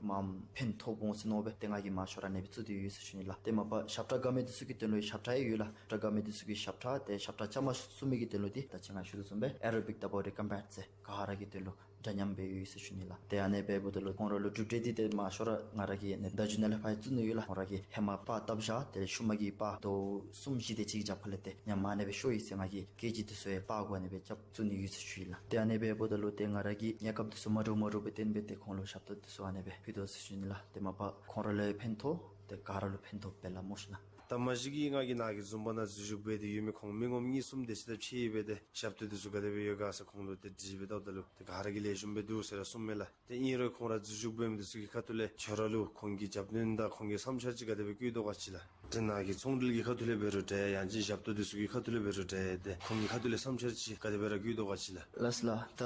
ཕན་ཐོགས་འོང་ཟེར་མནོ་སྦེ་ཏེ་ང་གིས་མང་ཤོས་ར་ཨ་ནེ་སྦེ་བཙུགས་ཏེ་ཡོད་ཟེར་ཞུ་ནི་ལགས། ཏེ་མ་པ་ཞབས་ཁྲ་དགའ་མི་འདི་ཚུ་གི་དོན་ལུ་ཞབས་ཁྲ་ཡང་ཡོད་ལགས། ཞབས་ཁྲ་དགའ་མི་འདི་ཚུ་གི་ཞབས་ཁྲ་ཏེ་ཞབས་ཁྲ་རྐྱབ་མ་ཚུགས་མི་གི་དོན་ལུ་འདི་ད་ཅི་ང་ཞུ་དོ་བཟུམ་སྦེ་ཨེ་རོ་བིཀ་དང་བོ་ཌི་ཀམ་བེཊ་ཟེར་ག་ར་གི་དོན་ལུ་འདྲ་མཉམ་སྦེ་ཡོད་ཟེར་ཞུ་ནི་ལགས། ཏེ་ཨ་ནེ་སྦེ་འབདཝ་ད་ལུ་ཁོང་ར་ལུ་གྲུབ་འབྲས་འདི་ཏེ་མང་ཤོས་ར་ང་ར་གིས་ཨ་ནི་བརྡ་བརྒྱུད་ནང་ལས་ཕར་བཙུགས་ནི་ཡོད་ལགས། ཁོང་ར་གིས་ཧེ་མ་པར་བཏབ་བཞག་ཏེ་ཤུལ་མ་གི་པར་དོ་གསུམ་བཞི་དེ་ཅིག་རྒྱབ་ཁ་ལས་ཏེ་ཉམས་མ་ཨ་ནེ་སྦེ་ཤོར་ཡི་ཟེར་ང་གིས་སྐད་ཅིག་འདི་ཚུ་ཡང་པར་གུ་ཨ་ནེ་སྦེ་རྐྱབ་བཙུགས་ནི་ཡོད་ཟེར་ཞུ་ཡི་ལགས། ཏེ་ཨ་ནེ་སྦེ་འབདཝ་ད་ལུ་ཏེ་ང་ར་གིས་གནས་སྐབས་འདི་ཚུ་མ་འདྲཝ་མ་འདྲཝ་སྦེ་བཏོན་སྦེ་ཏེ་ཁོང་ལུ་ཞབས་ཏོག་འདི་ཚུ་ཨ་ནེ་སྦེ་ཕུལ་དོ་ཟེར་ཞུ་ནི་ལགས། ཏེ་མ་པ་ཁོང་ར་ལུ་ཡང་ཕན་ཐོགས་ཏེ་ག་ར་ལུ་ཕན་ཐོགས་པས་ལགས་སྨོ་ཤེ་ན། ད་མ་གཞི་གིས་ང་གིས་ནཱ་གི་ཛུམ་བ་ནང་འཛུལ་ཞུགས་འབད་དེ་ཡོད་མི་ཁོང་མི་ངོམ་གཉིས་གསུམ་དེ་ཅིག་ད་ཕྱད་སྦེ་ཏེ་ཞབས་ཏོག་འདི་ཚུ་ག་དེ་སྦེ་ཡོད་ག་ཟེར་ཁོང་ལུ་ཏེ་དྲི་སྦེ་བལྟཝ་ད་ལུ་ཏེ་ག་ར་གིས་ལེགས་ཤོམ་སྦེ་འདུག་ཟེར་ར་གསུངམ་མས་ལགས། ཏེ་ཨིན་རུང་ཁོང་ར་འཛུལ་ཞུགས་འབད་མི་འདི་ཚུ་གི་ཁ་ཐུག་ལས་ཁྱོད་ར་ལུ་ཁོང་གི་རྒྱབ་སྣོན་དང་ཁོང་གི་བསམ་འཆར་ཅིག་ག་དེ་སྦེ་བཀོད་དོ་ག་ཅི་ལགས། ཏེ་ནཱ་གི་ཚོང་འབྲེལ་གྱི་ཁ་ཐུག་ལས་འབད་རུང་འདྲ་ཡང་ཅིན་ཞབས་ཏོག་འདི་ཚུ་གི་ཁ་ཐུག་ལས་འབད་རུང་འདྲ་ཏེ་ཁོང་གི་ཁ་ཐུག་ལས་བསམ་འཆར་ཅིག་ག་དེ་སྦེ་ར་བཀོད་དོ་ག་ཅི་ལགས། ལགས་ལགས། ད་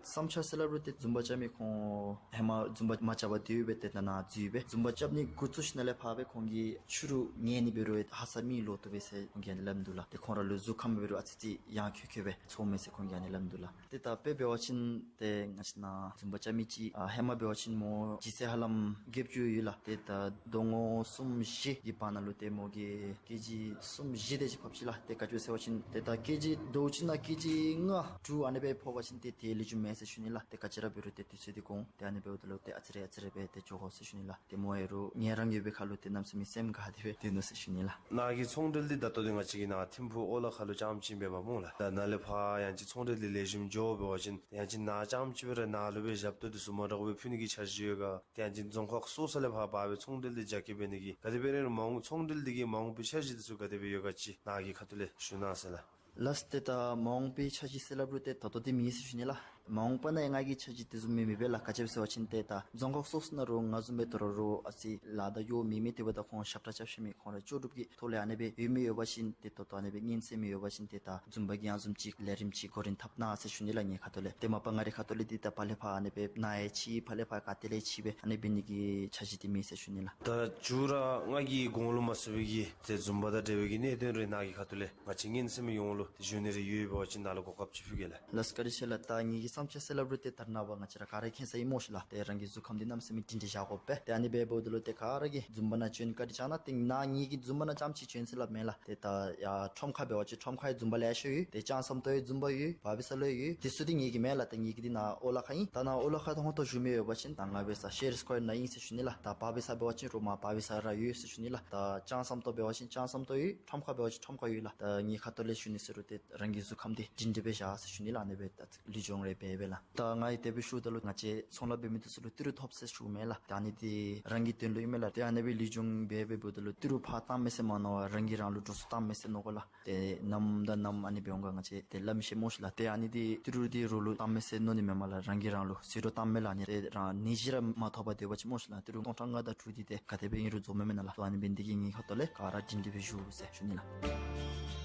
བསམ་འཆར་ཟེར་སླབ་རུང་ཏེ་ཛུམ་བ་རྐྱབ་མི་ཁོང་ཧེ་མ་ཛུམ་བ་མ་རྐྱབ་པར་སྡོད་སྦེ་ཏེ་ད་ནཱ་འཛུལ་སྦེ་ཛུམ་བ་རྐྱབ་ནི་འགོ་བཙུགས་ཞིནམ་ལས་ཕར་སྦེ་ཁོང་གིས་ཕྱི་རུ་ཉལ་ནི་འབད་རུང་ཧ་སག་མི་ལོག་བཏུབ་པས་ཟེར་ཁོང་གིས་ཨ་ནི་སླབ་དོ་ལགས། ཏེ་ཁོང་ར་ལུ་གཟུགས་ཁམས་འབད་རུང་ཨ་ཙི་ཙི་ཡང་ཁྱོད་ཁྱོད་སྦེ་ཚོརཝ་མས་ཟེར་ཁོང་གིས་ཨ་ནི་སླབ་དོ་ལགས། ཏེ་ད་དཔེ་འབད་བ་ཅིན་ཏེ་ང་བཅས་ནཱ་ཛུམ་བ་རྐྱབ་མི་ཅིག་ཨ་ཧེ་མ་འབད་བ་ཅིན་མོ་ལྗིད་ཚད་ཧ་ལམ་བརྒྱད་ཅུ་ཡོད་ལགས། ཏེ་ད་ཟླཝ་ངོ་གསུམ་བཞི་གི་བར་ན་ལུ་ཏེ་མོ་གིས་ཀེ་ཇི་གསུམ་བཞི་དེ་ཅིག་ཕབ་ཅི་ལགས། ཏེ་ག་ཅི་ཟེར་བ་ཅིན་ཏེ་ད་ཀེ་ཇི་ཟླཝ་གཅིག་ནང་ཀེ་ཇི་ལྔ་དྲུག་ཨ་ནི་སྦེ་ཕབ་པ་ཅིན་ཏེ་དེ་ལེགས་ཤོམ་མས་ཟེར་ཞུ་ནི་ལགས། ཏེ་ག་ཅི་ར་འབད་རུང་ཏེ་དུས་ཚོད་འདི་གོང་ཏེ་ཨ་ནི་འབདཝ་ད་ལུ་ཏེ་ཨ་ཙི་རེ་ཨ་ཙི་རེ་སྦེ་ཏེ་འགྱོ་དགོ་ཟེར་ཞུ་ནི་ལགས། ཏེ་མོ་ཡང་རུང་ངལ་རངས་ཡོད་པའི་ཁར་ལུ་ཏེ་གནམ་མེད་ས་མེད་སེམས་དགའ་སྟེ་སྦེ་སྡོད་ནུག་ཟེར་ཞུ་ནི་ལགས། ནཱ་གི་ཚོང་འབྲེལ་འདི་ད་ལྟོ་འདི་ང་བཅས་ཀྱི་ནཱ་ཐིམ་ཕུག་ཨོ་ལ་ཁ་ལུ་རྐྱངམ་ཅིག་འབད་བ་སྨོ་ལགས། ད་ནཱ་ལས་ཕར་ཡང་ཅིན་ཚོང་འབྲེལ་འདི་ལེགས་ཤོམ་འགྱོ་འབད་བ་ཅིན་ཡང་ཅིན་ནཱ་རྐྱངམ་ཅིག་སྦེ་ར་ནཱ་ལུ་སྦེ་ཞབས་ཏོག་འདི་ཚུ་མ་འདྲཝ་སྦེ་ཕུལ་ནི་གི་འཆར་གཞི་ཡོད་ག། ཏེ་ཡང་ཅིན་རྫོང་ཁག་སོ་སོ་ལས་ཕར་འབག་སྦེ་ཚོང་འབྲེལ་འདི་རྒྱ་སྐྱེད་འབད་ནི་གི་ག་དེ་སྦེ་ར་མ་འོངས་ཚོང་འབྲེལ་འདི་གི་མ་འོངས་པའི་འཆར་གཞི་འདི་ཚུ་ག་དེ་སྦེ་ཡོད་ག་ཅིག་ནཱ་གི་ཁ་ཐུག་ལས་ཞུ་གནང་ཟེར་ལགས། ལགས་ཏེ་ད་མ་འོངས་པའི་འཆར་གཞི་ཟེར་སླབ་རུང་ཏེ་ད་ལྟོ་འདི་མེད་ཟེར་ཞུ་ནི་ལགས། མ་འོངས་པ་ནང་ཡང་ང་གི་འཆར་གཞི་དེ་བཟུམ་མེད་མེད་པས་ལགས། ག་ཅི་སྦེ་ཟེར་བ་ཅིན་ཏེ་ད་རྫོང་ཁག་སོ་སོ་ནང་རུང་ང་བཟུམ་སྦེ་དོ་རུང་རུང་ཨ་ཙི་ལཱ་དང་གཡོག་མེད་མི་དེ་འབདཝ་ད་ཁོང་ཞབས་ཁྲ་རྐྱབ་ཤེས་མི་ཁོང་ར་ལྕོགས་གྲུབ་ཀྱི་ཐོག་ལས་ཨ་ནི་སྦེ་ཡོད་མི་ཡོད་པ་ཅིན་ཏེ་ད་ལྟོ་ཨ་ནི་སྦེ་ཉན་སེམས་མི་ཡོད་པ་ཅིན་ཏེ་ད་ཛུམ་བ་གི་ཡང་བཟུམ་ཅིག་ལས་རིམ་ཅིག་འགོ་འདྲེན་འཐབ་གནང་ཟེར་ཞུ་ནི་ལགས། ངེའི་ཁ་ཐུག་ལས་ཏེ་མ་པ་ང་རའི་ཁ་ཐུག་ལས་འདི་ད་ཕར་ལས་ཕར་ཨ་ནི་སྦེ་ནཱ་ཡང་ཅིག་ཕར་ལས་ཕར་ག་ཏེ་ལས་ཅིག་སྦེ་ཨ་ནི་འབད་ནི་གི་འཆར་གཞི་འདི་མེད་ཟེར་ཞུ་ནི་ལགས། ད་མཇུག་ར་ང་གིས་གོང་ལུ་མ་ཞུ་བའི་གི་ཏེ་ཛུམ་བ་དང་འབྲེལ་བའི་གི་གནད་དོན་རེ་ནཱ་གི་ཁ་ཐུག་ལས་ང་བཅས་ཉན་སེམས་ཡོངས་ལུ་ཏེ་ཞུ་ནི་རེ་ཡོད་པ་ཅིན་ནཱ་ལུ་གོ་སྐབས་ཅིག་ཕུལ་གེ་ལགས། ལགས་བཀའ་དྲིན་ཆེ་ལགས། ད་ངེའི་གི་ བསམ་སྤྱོད་ཟེར་སླབ་རུང་ཏེ་ད་རེས་ནངས་པ་ང་བཅས་ར་ག་ར་མཁྱེན་ས་ཨིན་སྨོ་ཤིག་ལགས། ཏེ་རང་གི་གཟུགས་ཁམས་འདི་གནམ་མེད་ས་མེད་སྒྲིང་སྒྲི་བཞག་དགོ་པས། ཏེ་ཨ་ནི་སྦེ་འབདཝ་ད་ལུ་ཏེ་ག་ར་གིས་རྫུན་མ་ནང་བྱོན་བཀའ་དྲིན་བསྐྱང་གནང་། ཏེ་ནཱ་ངེ་གི་རྫུན་མ་ནང་རྐྱངམ་ཅིག་བྱོན་ཟེར་སླབ་མེན་ལགས། ཏེ་ད་ཡར་ཁྲོམ་ཁར་འབད་བ་ཅིན་ཁྲོམ་ཁར་ཡང་རྫུན་པ་ལེ་ཤ་ཡོད། ཏེ་ལྕང་ཟམ་ཏོག་ཡང་རྫུན་པ་ཡོད། བར་སྦིས་ས་ལུ་ཡང་ཡོད། དེ་ཚུ་འདི་ངེ་གི་མེན་ལགས། ཏེ་ངེ་གི་འདི་ནཱ་ཨོ་ལ་ཁ་ཨིན། ད་ནཱ་ཨོ་ལ་ཁ་ད་ཧོང་ཏོ་བཞུགས་མི་ཡོད་པ་ཅིན་ད་ང་འབད་ས་ཤེར་སི་ཀོར་ནང་ཨིན་ཟེར་ཞུ་ནི་ལགས། ད་བར་སྦིས་ས་འབད་བ་ཅིན་རོགས་མར་བར་སྦིས་ས་ར་ཡོད་ཟེར་ཞུ་ནི་ལགས། ད་ལྕང་ཟམ་ཏོག་འབད་བ་ཅིན་ལྕང་ཟམ་ཏོག་ཡོད། ཁྲོམ་ཁར་འབད་བ་ཅིན་ཁྲོམ་ཁར་ཡོད་ལགས། ད་ངེ་ཁ་ཐུག་ལས་ཞུ་ནི་ཟེར་རུང་ཏེ་རང་གི་གཟུགས་ཁམས་འདི་སྒྲིང་སྒྲི་སྦེ་བཞག་ཟེར་ཞུ་ནི་ལགས། ཨ་ནི་སྦེ་ད་ལུས་སྦྱོང་རེ་འབད་འབད་ལགས། ད་ང་གིས་དེ་སྦེ་ཞུཝ་ད་ལུ་ང་བཅས་ཚོང་ལཱ་འབད་མི་འདི་ཚུ་ལུ་ཏི་རུ་ཐོབ་ཟེར་ཞུཝ་མེན་ལགས། ད་ཨ་ནི་འདི་རང་གི་དོན་ལུ་ཨིན་མས་ལགས། ཏེ་ཨ་ནི་སྦེ་ལུས་སྦྱོང་འབད་འབད་འབདཝ་ད་ལུ་ཏི་རུ་ཕར་བཏངམ་མས་ཟེར་མ་མནོ་བར་རང་གིས་རང་ལུ་དྲག་སུ་བཏངམ་མས་ཟེར་མནོ་དགོ་ལགས། ཏེ་ནམ་དང་ནམ་ཨ་ནི་འབད་འོང་ག་ང་བཅས་ཏེ་སླབ་མི་ཤེས་སྨོ་ཤིག་ལགས། ཏེ་ཨ་ནི་འདི་ཏི་རུ་འདི་རོགས་ལུ་བཏངམ་མས་ཟེར་མནོ་ནི་མེན་མས་ལགས། རང་གིས་རང་ལུ་ཟེར་རོགས་བཏངམ་མས་ལགས། ཨ་ནི་ཏེ་རང་ནད་གཞི་ར་མ་ཐོབ་པར་སྡོད་པ་ཅིན་སྨོ་ཤིག་ལགས། ཏི་རུ་སྟོང་ཕྲག་ལྔ་དང་དྲུག་འདི་ཏེ་ག་དེ་སྦེ་ཨིན་རུང་རྫོགས་མི་མེན་ན་ལགས། ཏེ་ཨ་ནི་འབད་ནི་འདི་གིས་ངེ་ཁ་ཐུག་ལས་ག་ར་སྒྲིང་སྒྲི་སྦེ་བཞུགས་ཟེར་ཞུ་ནི་ལགས།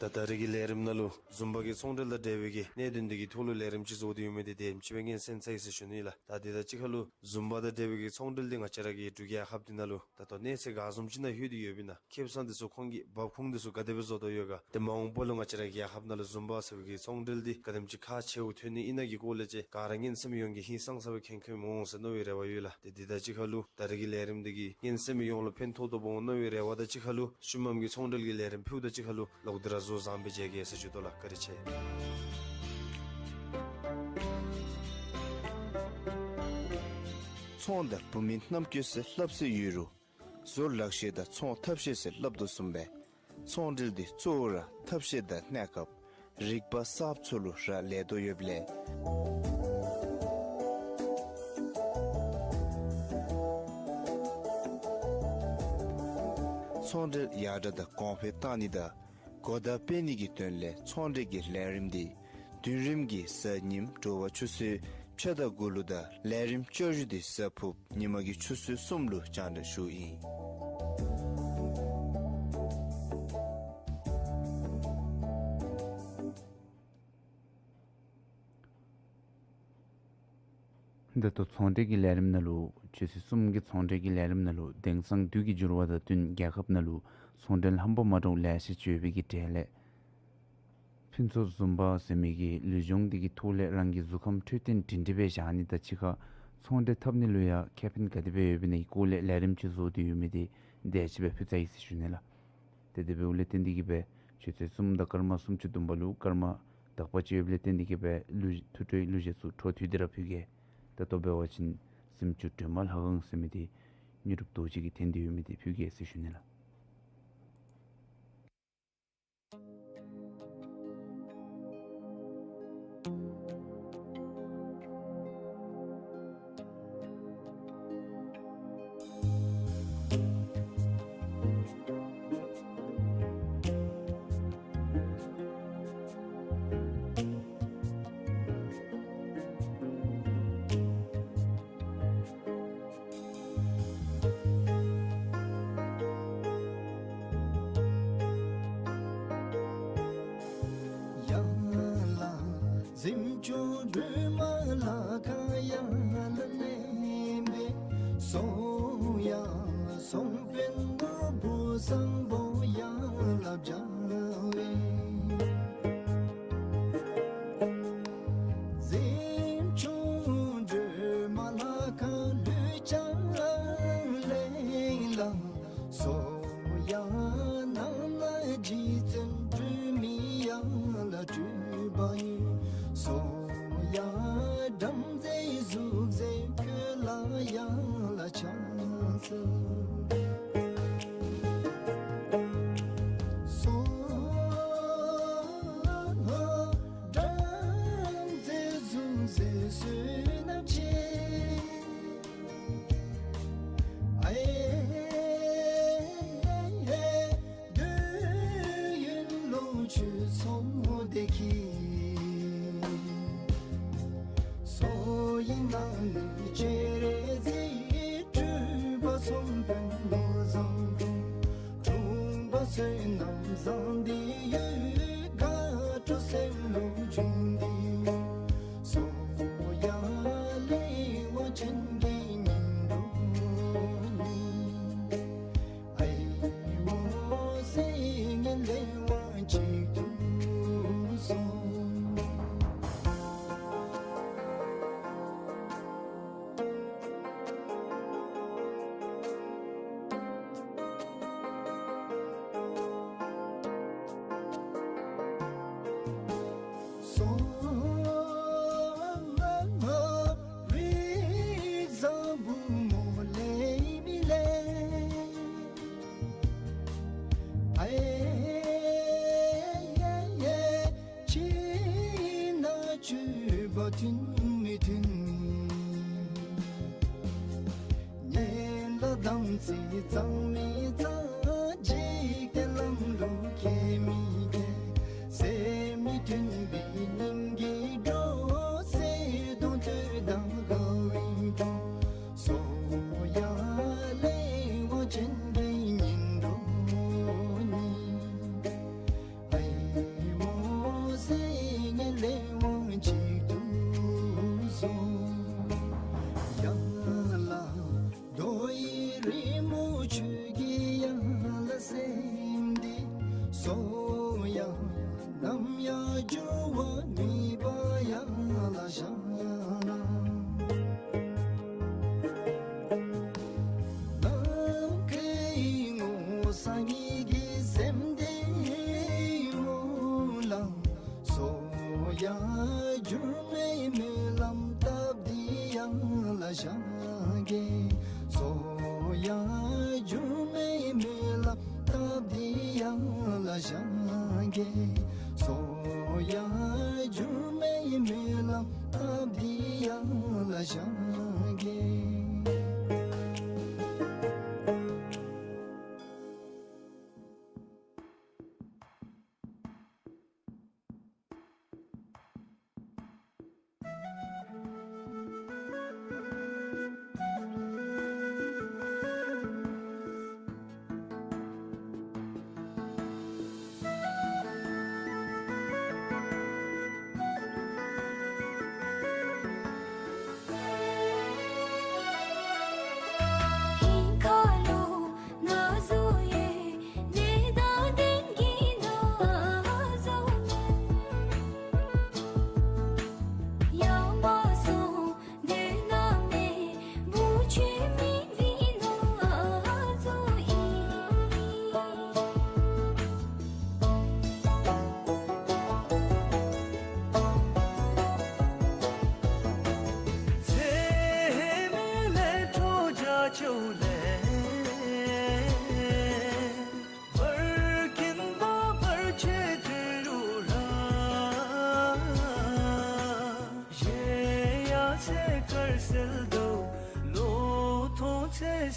ད་ད་རེས་ཀྱི་ལས་རིམ་ནང་ལུ་རྫུན་པ་གི་ཚོང་འབྲེལ་དང་འབྲེལ་བའི་གི་གནད་དོན་འདི་གི་ཐོག་ལུ་ལས་རིམ་ཅིག་བཟོ་སྟེ་ཡོད་མི་འདི་དེམ་ཅིག་སྦེ་སྙན་གསན་ཚར་ཡི་ཟེར་ཞུ་ནི་ལགས། ད་དེ་དང་གཅིག་ཁར་ལུ་རྫུན་པ་དང་འབྲེལ་བའི་གི་ཚོང་འབྲེལ་འདི་ང་བཅས་ར་གི་འབྲུག་རྒྱལ་ཁབ་འདི་ནང་ལུ་ད་ལྟོ་གནས་ཚད་ག་བཟུམ་ཅིག་ནང་ལྷོད་དེ་ཡོདཔ་ཨིན་ན། ཁེ་སང་འདི་ཚུ་ཁོང་གི་འབབ་ཁུངས་འདི་ཚུ་ག་དེ་སྦེ་བཟོ་དོ་ཡོད་ག། ཏེ་མ་འོངས་པ་ལུ་ང་བཅས་ར་རྒྱལ་ཁབ་ནང་ལུ་རྫུན་པ་ཟེར་བའི་གི་ཚོང་འབྲེལ་འདི་ག་དེམ་ཅིག་ཁག་ཆེཝ་ཐོན་ནི་ཨིན་ན་གི་སྐོར་ལས་ཅིག་ག་ར་སྙན་སེམས་ཡོངས་ཀྱིས་ཧིང་སངས་ས་སྦེ་མཁྱེན་མཁྱེནམ་འོང་ཟེར་མནོ་བའི་རེ་བ་ཡོད་ལགས། ཏེ་དེ་དང་གཅིག་ཁར་ལུ་ད་རེས་ཀྱི་ལས་རིམ་འདི་གིས་སྙན་སེམས་ཡོངས་ལུ་ཕན་ཐོགས་དོ་འོང་མནོ་བའི་རེ་བ་དང་གཅིག་ཁར་ལུ་ཤུལ་མམ་གྱི་ཚོང་འབྲེལ་གྱི་ལས་རིམ་ཕུལཝ་དང་གཅིག་ཁར་ལུ་ལོག་སྟེ་ར་གཟུགས་བཟང་སྦེ་མཇལ་གེ་ཟེར་ཞུ་དོ་ལགས། བཀའ་དྲིན་ཆེ། ཚོང་དང་བུད་མེད་རྣམ་ཀུན་ཟེར་སླབ་སྲོལ་ཡོད་རུང་བཟོ་ལག་ཤེས་དང་ཚོང་ཐབས་ཤེས་ཟེར་སླབ་དོ་བཟུམ་སྦེ་ཚོང་འབྲེལ་འདི་གཙོ་བོ་ར་ཐབས་ཤེས་དང་གནས་སྐབས་རིག་པ་གསརཔ་ཚུ་ལུ་རག་ལས་དོ་ཡོདཔ་ལས། ཚོང་འབྲེལ་ཡར་དྲག་དང་གོང་འཕེལ་བཏང་ནི་དང་གོ་བརྡ་སྤེལ་ནི་གི་དོན་ལས་ཚོང་འབྲེལ་གྱི་ལས་རིམ་འདི་བདུན་རིམ་གྱི་གཟའ་ཉིམ་དྲོ་པ་ཆུ་ཚོད་ཕྱེད་དང་དགུ་ལུ་དང་ལས་རིམ་བསྐྱར་ཞུ་འདི་གཟའ་ཕུརཔ་ཉི་མ་གི་ཆུ་ཚོད་གསུམ་ལུ་རྒྱང་བསྒྲགས་ཞུཝ་ཨིན། ད་ལྟོ་ཚོང་འབྲེལ་གྱི་ལས་རིམ་ནང་ལུ་ཆུ་ཚོད་གསུམ་གྱི་ཚོང་འབྲེལ་གྱི་ལས་རིམ་ནང་ལུ་དེང་སང་དུས་ཀྱི་འགྱུར་བ་དང་བསྟུན་རྒྱལ་ཁབ་ནང་ལུ་ཚོང་འབྲེལ་ཧམ་པ་མ་འདྲཝ་ལེ་ཤ་ཅིག་ཡོད་པའི་གི་གྲས་ལས་ཕུན་ཚོགས་རྫུན་པ་ཟེར་མི་གི་ལུས་སྦྱོང་འདི་གི་ཐོག་ལས་རང་གི་གཟུགས་ཁམས་འཕྲོད་བསྟེན་སྒྲིང་སྒྲི་སྦེ་བཞག་ནི་དང་གཅིག་ཁར་ཚོང་འབྲེལ་འཐབ་ནི་ལུ་ཡང་ཁེ་ཕན་ག་དེ་སྦེ་ཡོདཔ་ཨིན་ན་གི་སྐོར་ལས་ལས་རིམ་ཅིག་བཟོ་སྟེ་ཡོད་མི་འདི་དེ་ཅིག་སྦེ་ཕུལ་ཚར་ཡི་ཟེར་ཞུ་ནི་ལགས། ཏེ་དེ་འབདཝ་ལས་བརྟེན་ཏེ་གིས་སྦེ་ཆུ་ཚོད་གསུམ་དང་སྐར་མ་སུམ་ཅུ་བདུན་པ་ལུ་སྐར་མ་དག་པ་ཅིག་ཡོདཔ་ལས་བརྟེན་ཏེ་གིས་སྦེ་གླུ་ཐུགས་སྤྲོའི་གླུ་གཞས་ཚུ་འཕྲོ་མཐུད་དེ་ར་ཕུལ་གེ། ད་ལྟོ་འབད་བ་ཅིན་སེམས་མཆོག་སྒྲོལ་མ་ལྷ་ཁང་ཟེར་མི་འདི་དངོས་གྲུབ་རྡོ་རྗེ་གིས་འཐེན་ཏེ་ཡོད་མི་འདི་ཕུལ་གེ་ཟེར་ཞུ་ནི་ལགས། ཡ་ལ་སེམས་མཆོག་སྒྲོལ་མ་ལྷ་ཁང་ཡ་ལ་གནས་པའི་སོ་ཡ་སོང་པའི་ནོར་བུ་བཟང་པོ་ཡ་ལ་བྱ་བའི། སེམས་མཆོག་སྒྲོལ་མ་ལྷ་ཁང་ལུ་ཕྱག་ལེན་ལ་སོ་ཡ་ནང་ན་རྗེ་བཙུན་སྒྲོལ་མའི་ཡ་ལ་སྤྲུལ་པ་ཡོད། སོ་ཡ་བྲམ་ཟེ་གཟུགས་མཛེས་ཁྱོད་ལ་ཡ་ལ་ཕྱག་འཚལ། སོ་བྲམ་ཟེ་གཟུགས་མཛེས་བསོད་ནམས་ཆེ། ཨའི་འདོད་ཡོན་ལོངས་སྤྱོད་ཚོགས་བདེ་གིས། སོ་ཡི་ནང་ནས་སྤྱན་རས་གཟིགས་སྤྲུལ་པ་ཚོང་དཔོན་ནོར་བཟང་འབྲུག། འཁྲུངས་པ་བསོད་ནམས་བཟང་འདི་ཡོད། དགའ་སྤྲོ་སེམས་ལུ་འབྱུང་འདི་ཡོད། སོ་ཡ་ལེགས་དབང་ཅན་གྱི་སྙིང་པོ་ཉིད། ཨའི་འོ་སེང་གེ་ལེགས་དབང་ སྤྱོད་པ་མཐུན་མི་མཐུན། ཉན་ལ་དམ་ཚིག་གཙང་མི་གཙང་། འཇིག་རྟེན་ལམ་ལུགས་མཁས་མི་མཁས། སེམས་ནི་མཐུན་པའི་སྙིང་གིས་འགྲོ། བརྩེ་གདུང་ལྟོས་དང་དགའ་བའི་འགྲོ། གསོ་ཡང་ལས་དབང་ཅན་གྱི་ཉིན་འགྲོ་ཉིད། ཨའི་མོ་ཟེར་ངན་ལས་དབང་གཅིག་ཏུ་བཟུང་། ཡ་ལ་རྡོ་ཡི་རི་མོ་ཁྱོད་ཀྱི་ཡ་ལ་སེམས་འདི། གསོ་ཡང་ནམ་ཡང་འགྱུར་བ་མེད་པ་ཡ་ལ་བཞག་གནང་། ནམ་མཁའི་ངོ་ས་ཉིད་ཀྱི་སེམས་བདེ་མོ་ལ། གསོ་ཡང་འགྱུར་མེད་སྨོན་ལམ་བཏབ་སྟེ་ཡ་ལ་བཞག་གེ། གསོ་ཡང་འགྱུར་མེད་སྨོན་ལམ་བཏབ་སྟེ་ཡ་ལ་བཞག་གེ། གསོ་ཡང་འགྱུར་མེད་སྨོན་ལམ་བཏབ་སྟེ་ཡ་ལ་བཞག་གེ།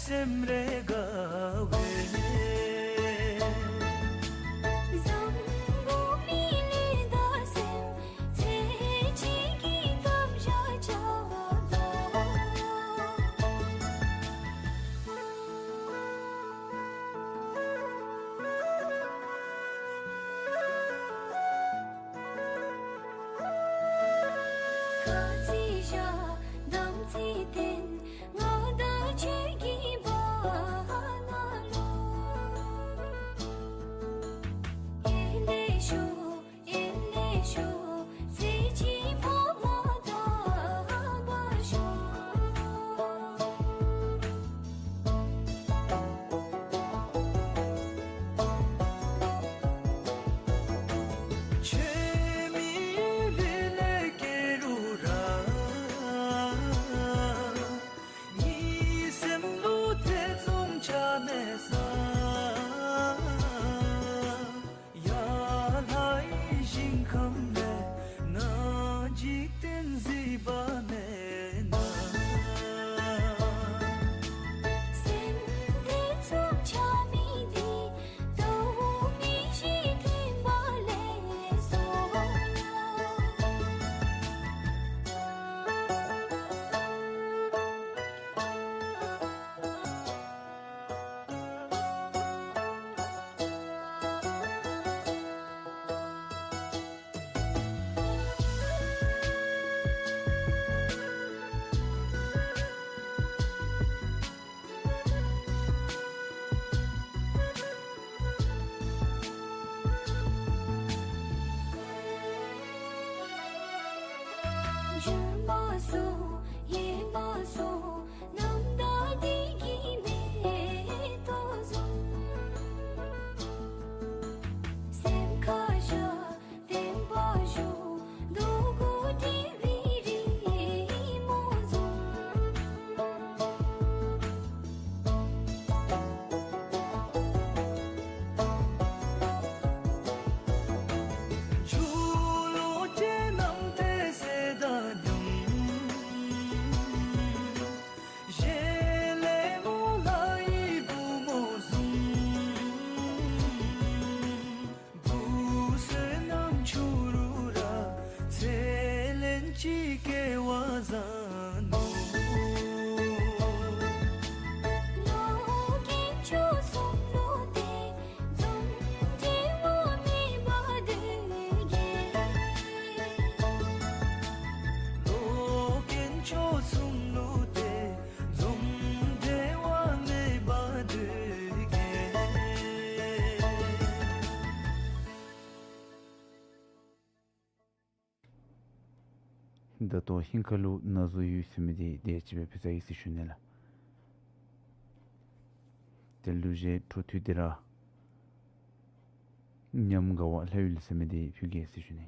སེམས་རེ་དགའ་བས། བཟང་པོ་མི་ལུས་དང་སེམས། ཚེ་གཅིག་གི་གཏམ་བཞག་བྱ་དོ། ཁ་ཚིག་བཞག་དམ་ཚིག་བསྟེན། ང་དང་ཁྱོད་ཀྱི་བར་ན་ལུ། ཨེ་ལེ་ཤོ་ཨེ་ལེ་ཤོ། ཚེ་གཅིག་ཕ་མ་དང་བར་ཤོ། ཆོས་མི་ལུས་ལས་སྐྱེ་རུང་ར། གཉིས་སེམས་ལུ་ཐེ་ཚོམ་ཆ་མེད་ས། ཡ་ལྷའི་ཞིང་ཁམས་ལས་ན་འཇིག་རྟེན་གཟིགས་པ་མེད་ན། སེམས་ཐེ་ཚོམ་ཆ་མེད་དེ། ལྟ་བུ་མི་ཤེས་མཐུན་པ་ལེགས་སོ་ཡ། འགྱུར་མ་སོང་ཡལ་མ་སོང་། ནམ་ཟླ་འདི་གི་མེ་ཏོག་བཟུམ། སེམས་ཁ་བཞག་བརྟན་པར་བཞུགས། འདོད་དགུ་འདྲེན་པའི་རི་མོ་བཟུམ། འགྱུར་ལོ་ཅན་རྣམས་ཏེ་ས་ ཅིག་སྐལ་བ་བཟང་ནུག། ལོ་རྒན་ཁྱོད་གསུང་ལུགས་དེ་འཛོམས་འབྲེལ་བ་མེད་པར་སྡོད་གེ། ལོ་རྒན་ཁྱོད་གསུང་ལུགས་དེ་འཛོམས་འབྲེལ་བ་མེད་པར་སྡོད་གེ། ད་ལྟོ་ཧིང་ཁ་ལུ་ན་ཟུག་ཡོད་ཟེར་མི་འདི་དེ་ཅིག་སྦེ་ཕུལ་ཚར་ཡི་ཟེར་ཞུ་ནི་ལགས། དེ་ལུ་ཞེ་འཕྲོ་མཐུད་དེ་ར་ཉམས་དགའ་བ་ལྷ་ཡུལ་ཟེར་མི་འདི་ཕུལ་གེ་ཟེར་ཞུ་ནི།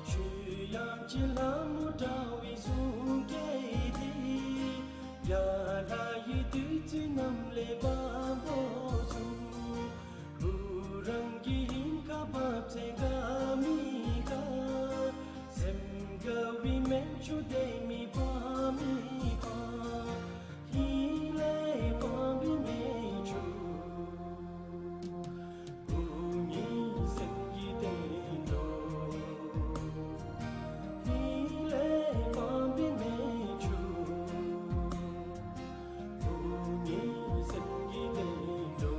ཆོས་དབྱངས་ཀྱི་ལྷ་མོ་འདྲ་བའི་གཟུགས་སྐྱེས་དེ། ཡར་ལྷ་ཡི་བདུད་རྩི་རྣམས་ལས་དཔའ་བོ་བཟུང་། བུ་རམ་གྱི་ཧིང་ཁར་བབས་ཚེ་དགའ་མི་དགའ། སེམས་དགའ་བའི་སྨན་ཆུ་དེ་མི་ཕམ་མི་ཕམ། ཧིང་ལས་ཕམ་པའི་སྨན་ཆུ། བུ་ཉིད་སེམས་ཀྱི་དོན་དུ། ཧིང་ལས་ཕམ་པའི་སྨན་ཆུ། བུ་ཉིད་སེམས་ཀྱི་དོན་དུ།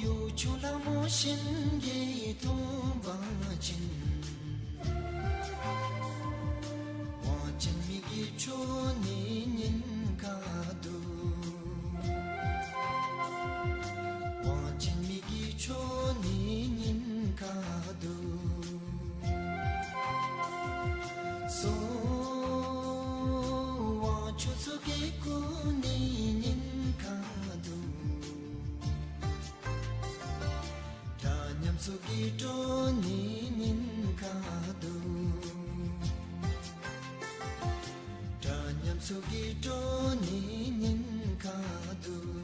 གཡུ་བྱུར་ལྷ་མོ་གཤིན་རྗེའི་གདོང་པ་ཅན། དབང་ཆེན་མི་བསྐྱོད་མཆོག་ནི་སྙིང་ཁ་འདུག། དབང་ཆེན་མི་བསྐྱོད་མཆོག་ནི་སྙིང་ཁ་འདུག། སོ། དབང་ཕྱུག་ཚུ་གི་སྐུ་ནི་སྙིང་ཁ་འདུག། འདྲ་མཉམ་ཚུ་གི་སྤྲོ་ནི་སྙིང་ཁ་འདུག། འདྲ་མཉམ་ཚུ་གི་སྤྲོ་ནི་སྙིང་ཁ་འདུག།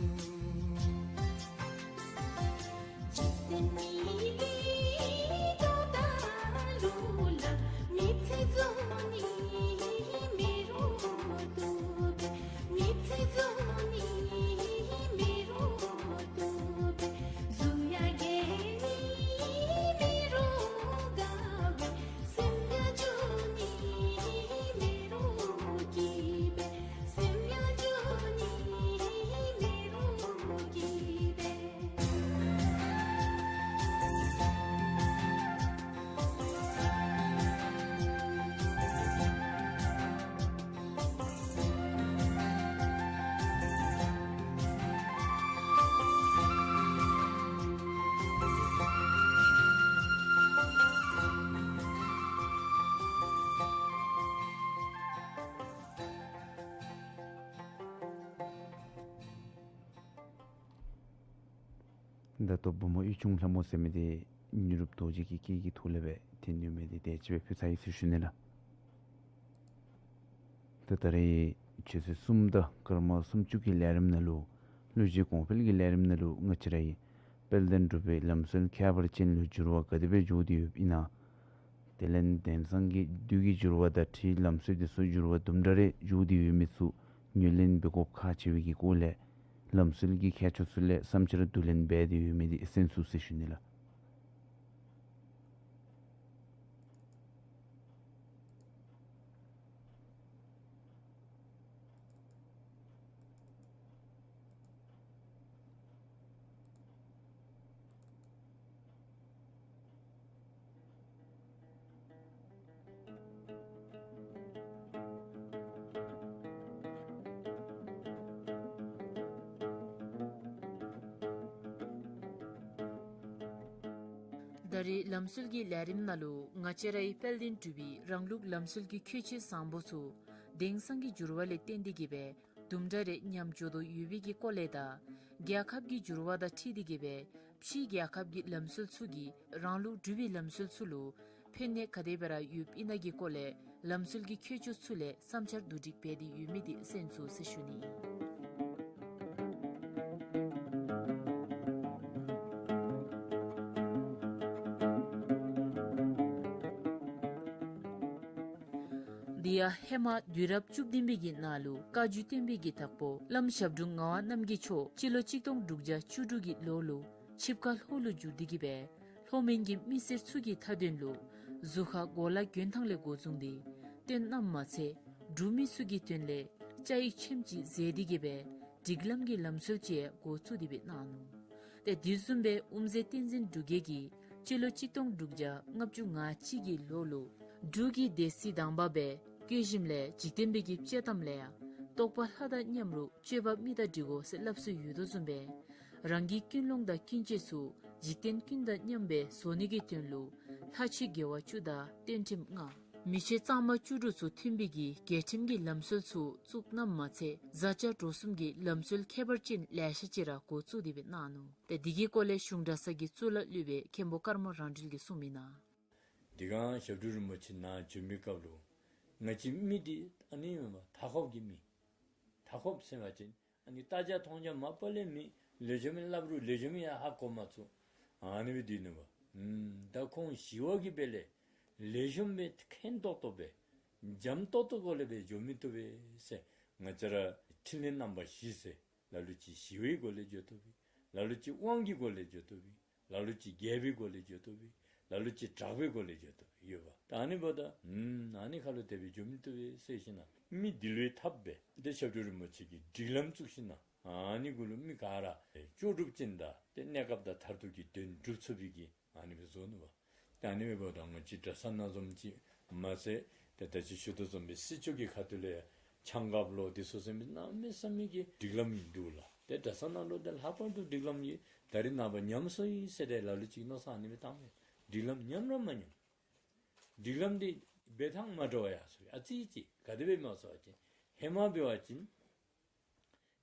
ད་ལྟོ་བུམོ་གཡུ་བྱུར་ལྷ་མོ་ཟེར་མི་འདི་མྱུར་རོབ་རྡོ་རྗེ་གི་སྐད་ཀྱི་ཐོག་ལས་སྦེ་འཐེན་ཡོད་མི་འདི་དེ་ཅིག་སྦེ་ཕུལ་ཚར་ཡི་ཟེར་ཞུ་ནི་ལགས། ད་ད་རེས་ཆུ་ཚོད་གསུམ་དང་སྐར་མ་སུམ་ཅུ་གི་ལས་རིམ་ནང་ལུ་གླུ་གཞས་གོང་འཕེལ་གྱི་ལས་རིམ་ནང་ལུ་ང་བཅས་རའི་དཔལ་ལྡན་འབྲུག་པའི་ལམ་སྲོལ་ཁྱད་པར་ཅན་ལུ་འགྱུར་བ་ག་དེ་སྦེ་འགྱོ་སྟེ་ཡོདཔ་ཨིན་ན། དེ་ལས་དེང་སང་གི་དུས་ཀྱི་འགྱུར་བ་དང་འཁྲིལ་ལམ་སྲོལ་དེ་ཚུ་འགྱུར་བ་དུམ་གྲ་རེ་འགྱོ་སྟེ་ཡོད་མི་ཚུ་ངོས་ལེན་འབད་དགོཔ་ཁག་ཆེ་བའི་གི་སྐོར་ལས་ལམ་སྲོལ་གྱི་ཁྱད་ཆོས་ཚུ་ལས་བསམ་འཆར་བསྡུ་ལེན་འབད་དེ་ཡོད་མི་འདི་གསན་ཚུགས་ཟེར་ཞུ་ནི་ལགས། ད་རེས་ལམ་སྲོལ་གྱི་ལས་རིམ་ནང་ལུ་ང་བཅས་རའི་དཔལ་ལྡན་འབྲུག་པའི་རང་ལུགས་ལམ་སྲོལ་གྱི་ཁྱད་ཆོས་བཟང་པོ་ཚུ་དེང་སང་གི་འགྱུར་བ་ལས་བརྟེན་ཏེ་གིས་སྦེ་དུམ་གྲ་རེ་ཉམས་འགྱོ་དོ་ཡོད་པའི་གི་སྐོར་ལས་དང་རྒྱལ་ཁབ་ཀྱི་འགྱུར་བ་དང་འཁྲིལ་ཏེ་གིས་སྦེ་ཕྱིའི་རྒྱལ་ཁབ་ཀྱི་ལམ་སྲོལ་ཚུ་གིས་རང་ལུགས་འབྲུག་པའི་ལམ་སྲོལ་ཚུ་ལུ་ཕན་གནོད་ག་དེ་སྦེ་ར་ཡོདཔ་ཨིན་ན་གི་སྐོར་ལས་ལམ་སྲོལ་གྱི་ཁྱད་ཆོས་ཚུ་ལས་བསམ་འཆར་བསྡུ་སྒྲིག་འབད་དེ་ཡོད་མི་འདི་གསན་ཚུགས་ཟེར་ཞུ་ནི། དེ་ཡང་ཧེ་མ་དུས་རབས་བཅུ་བདུན་པའི་གི་ནང་ལུ་བཀའ་བརྒྱུད་བསྟན་པའི་གི་བདག་པོ་བླམ་ཞབས་དྲུང་ངག་དབང་རྣམ་རྒྱལ་མཆོག་སྤྱི་ལོ་གཅིག་སྟོང་དྲུག་བརྒྱ་བཅུ་དྲུག་གི་ལོ་ལུ་ཆིབས་ཁ་ལྷོ་ལུ་བསྒྱུར་ཏེ་གིས་སྦེ་ལྷོ་མོན་གྱི་མི་སེར་ཚུ་གི་མཐའ་དོན་ལུ་ཟུར་ཁ་གོ་ལ་གྱོན་ཐངས་ལས་འགོ་བཟུང་སྟེ་སྟོན་གནངམ་མ་ཚད་འབྲུག་མི་ཚུ་གི་དོན་ལས་བཅའ་ཡིག་ཆེམ་ཅིག་མཛད་དེ་གིས་སྦེ་སྒྲིག་ལམ་གྱི་ལམ་སྲོལ་ཅིག་འགོ་བཙུགས་ཏེ་སྦེ་གནང་ནུག། ཏེ་དེ་བཟུམ་སྦེ་དབུ་མཛད་བསྟན་འཛིན་འབྲུག་རྒྱས་ཀྱིས་སྤྱི་ལོ་གཅིག་སྟོང་དྲུག་བརྒྱ་ལྔ་བཅུ་ང་གཅིག་གི་ལོ་ལུ་འབྲུག་གི་སྡེ་སྲིད་དང་པ་སྦེ་ བཀོད་ཞིནམ་ལས་འཇིག་རྟེན་པའི་གི་དཔྱེ་གཏམ་ལས་ཡང་རྟོགས་པ་ལྷ་དང་མཉམ་རུ་སྤྱོད་པ་མི་དང་འགྲིག་དགོ་ཟེར་སླབ་སྲོལ་ཡོད་དོ་བཟུམ་སྦེ་རང་གི་ཀུན་སློང་དང་ཀུན་སྤྱོད་ཚུ་འཇིག་རྟེན་ཀུན་དང་མཉམ་སྦེ་བཟོ་ནི་གི་དོན་ལུ་ལྷ་ཆོས་དགེ་བ་བཅུ་དང་རྟེན་ཁྲིམས་ལྔ། མི་ཆོས་གཙང་མ་བཅུ་དྲུག་ཚུ་མཐུན་པའི་གི་རྒྱལ་ཁྲིམས་ཀྱི་ལམ་སྲོལ་ཚུ་བཙུགས་གནངམ་མ་ཚད་བཟའ་བཅའ་འགྲོ་གསུམ་གྱི་ལམ་སྲོལ་ཁྱད་པར་ཅན་ལེ་ཤ་ཅིག་ར་འགོ་བཙུགས་ཏེ་སྦེ་གནང་ནུག། ཏེ་འདི་གི་སྐོར་ལས་གཞུང་གྲྭ་ཚང་གི་གཙུག་ལག་སློབ་དཔོན་མཁན་པོ་ཀརྨ་རང་གྲོལ་གྱིས་གསུངས་མི་ནང་། དེ་སྒང་ཞབས་དྲུང་རིན་པོ་ཆེ་ནཱ་བྱོན་པའི་སྐབས་ལུ་ང་བཅས་མི་འདི་ཨ་ནི་མེན་པ་མཐའ་འཁོབ་ཀྱི་མི། མཐའ་འཁོབ་ཟེར་བ་ཅིན་ཨ་ནི་ལྟ་རྒྱ་མཐོང་རྒྱ་མ་པ་ལས་མེད། ལེགས་ཤོམ་སླབ་རུང་ལེགས་ཤོམ་ཡང་ཧ་གོ་མ་ཚུགས། ཨ་ནི་སྦེ་སྡོད་ནུག་པ། ཨུམ་ད་ཁོང་ཞི་བ་གི་སྦེ་ལས་ལེགས་ཤོམ་སྦེ་མཁྱེན་ཏོག་ཏོ་སྦེ་འཇམ་ཏོག་ཏོ་སྒོ་ལས་སྦེ་འགྱོ་མི་བཏུབ་པས་ཟེར། ང་བཅས་ར་ཕྲིན་ལས་རྣམ་པ་བཞི་ཟེར་ལ་ལུ་ཅིག་ཞི་བའི་སྒོ་ལས་འགྱོ་བཏུབ་པས། ལ་ལུ་ཅིག་དབང་གི་སྒོ་ལས་འགྱོ་བཏུབ་པས། ལ་ལུ་ཅིག་རྒྱལ་པོའི་སྒོ་ལས་འགྱོ་བཏུབ་པས། ལ་ལུ་ཅིག་དྲག་པོའི་སྒོ་ལས་འགྱོ་བཏུབ་པས་ཡོད་པ། ད་ཨ་ནི་འབདཝ་ད་ཨུམ་ཨ་ནི་ཁ་ལུ་དེ་སྦེ་འགྱོ་མི་བཏུབ་པས་ཟེར་ཞིནམ་ལས་མི་འདི་ལུ་ཡང་ཐབས་སྦེ་ཏེ་ཞབས་དྲུང་རིན་པོ་ཆེ་གིས་སྒྲིག་ལམ་བཙུགས་ཞིནམ་ལས་ཨ་ནི་གུ་ལུ་མི་ག་ར་ལྕོགས་གྲུབ་ཅན་དང་ཏེ་གནས་སྐབས་དང་མཐར་ཐུག་གི་དོན་སྒྲུབ་ཚུགས་པའི་གི་ཨ་ནི་སྦེ་བཟོ་ནུག་པ། ད་ཨ་ནི་སྦེ་འབདཝ་ད་ང་བཅས་གྲྭ་ཚང་ནང་བཟུམ་ཅིག་མ་ཚད་ཏེ་ད་ཅི་ཞུ་དོ་བཟུམ་སྦེ་སྲིད་ཕྱོགས་ཀྱི་ཁ་ཐུག་ལས་ཆང་རྐྱབ་ལོ་དེ་ཚུ་ཟེར་མི་གནམ་མེད་ས་མེད་ཀྱི་སྒྲིག་ལམ་འདུག་ལགས། ཏེ་གྲྭ་ཚང་ནང་ལུ་ཏེ་ལྷག་པར་དུ་སྒྲིག་ལམ་གྱི་ད་རེས་ནངས་པ་ཉམས་སོ་ཡི་ཟེར་ཏེ་ལ་ལུ་ཅིག་མནོ་བསམ་ཨ་ནི་སྦེ་བཏང་མས། སྒྲིག་ལམ་ཉམས་ར་མ་ཉམས། སྒྲིག་ལམ་འདི་འབད་ཐངས་མ་འདྲཝ་ཡར་སོང་ཡི། ཨ་ཙི་ཅིག་ག་དེ་སྦེ་སྨོ་ཟེར་བ་ཅིན་ཧེ་མ་འབད་བ་ཅིན་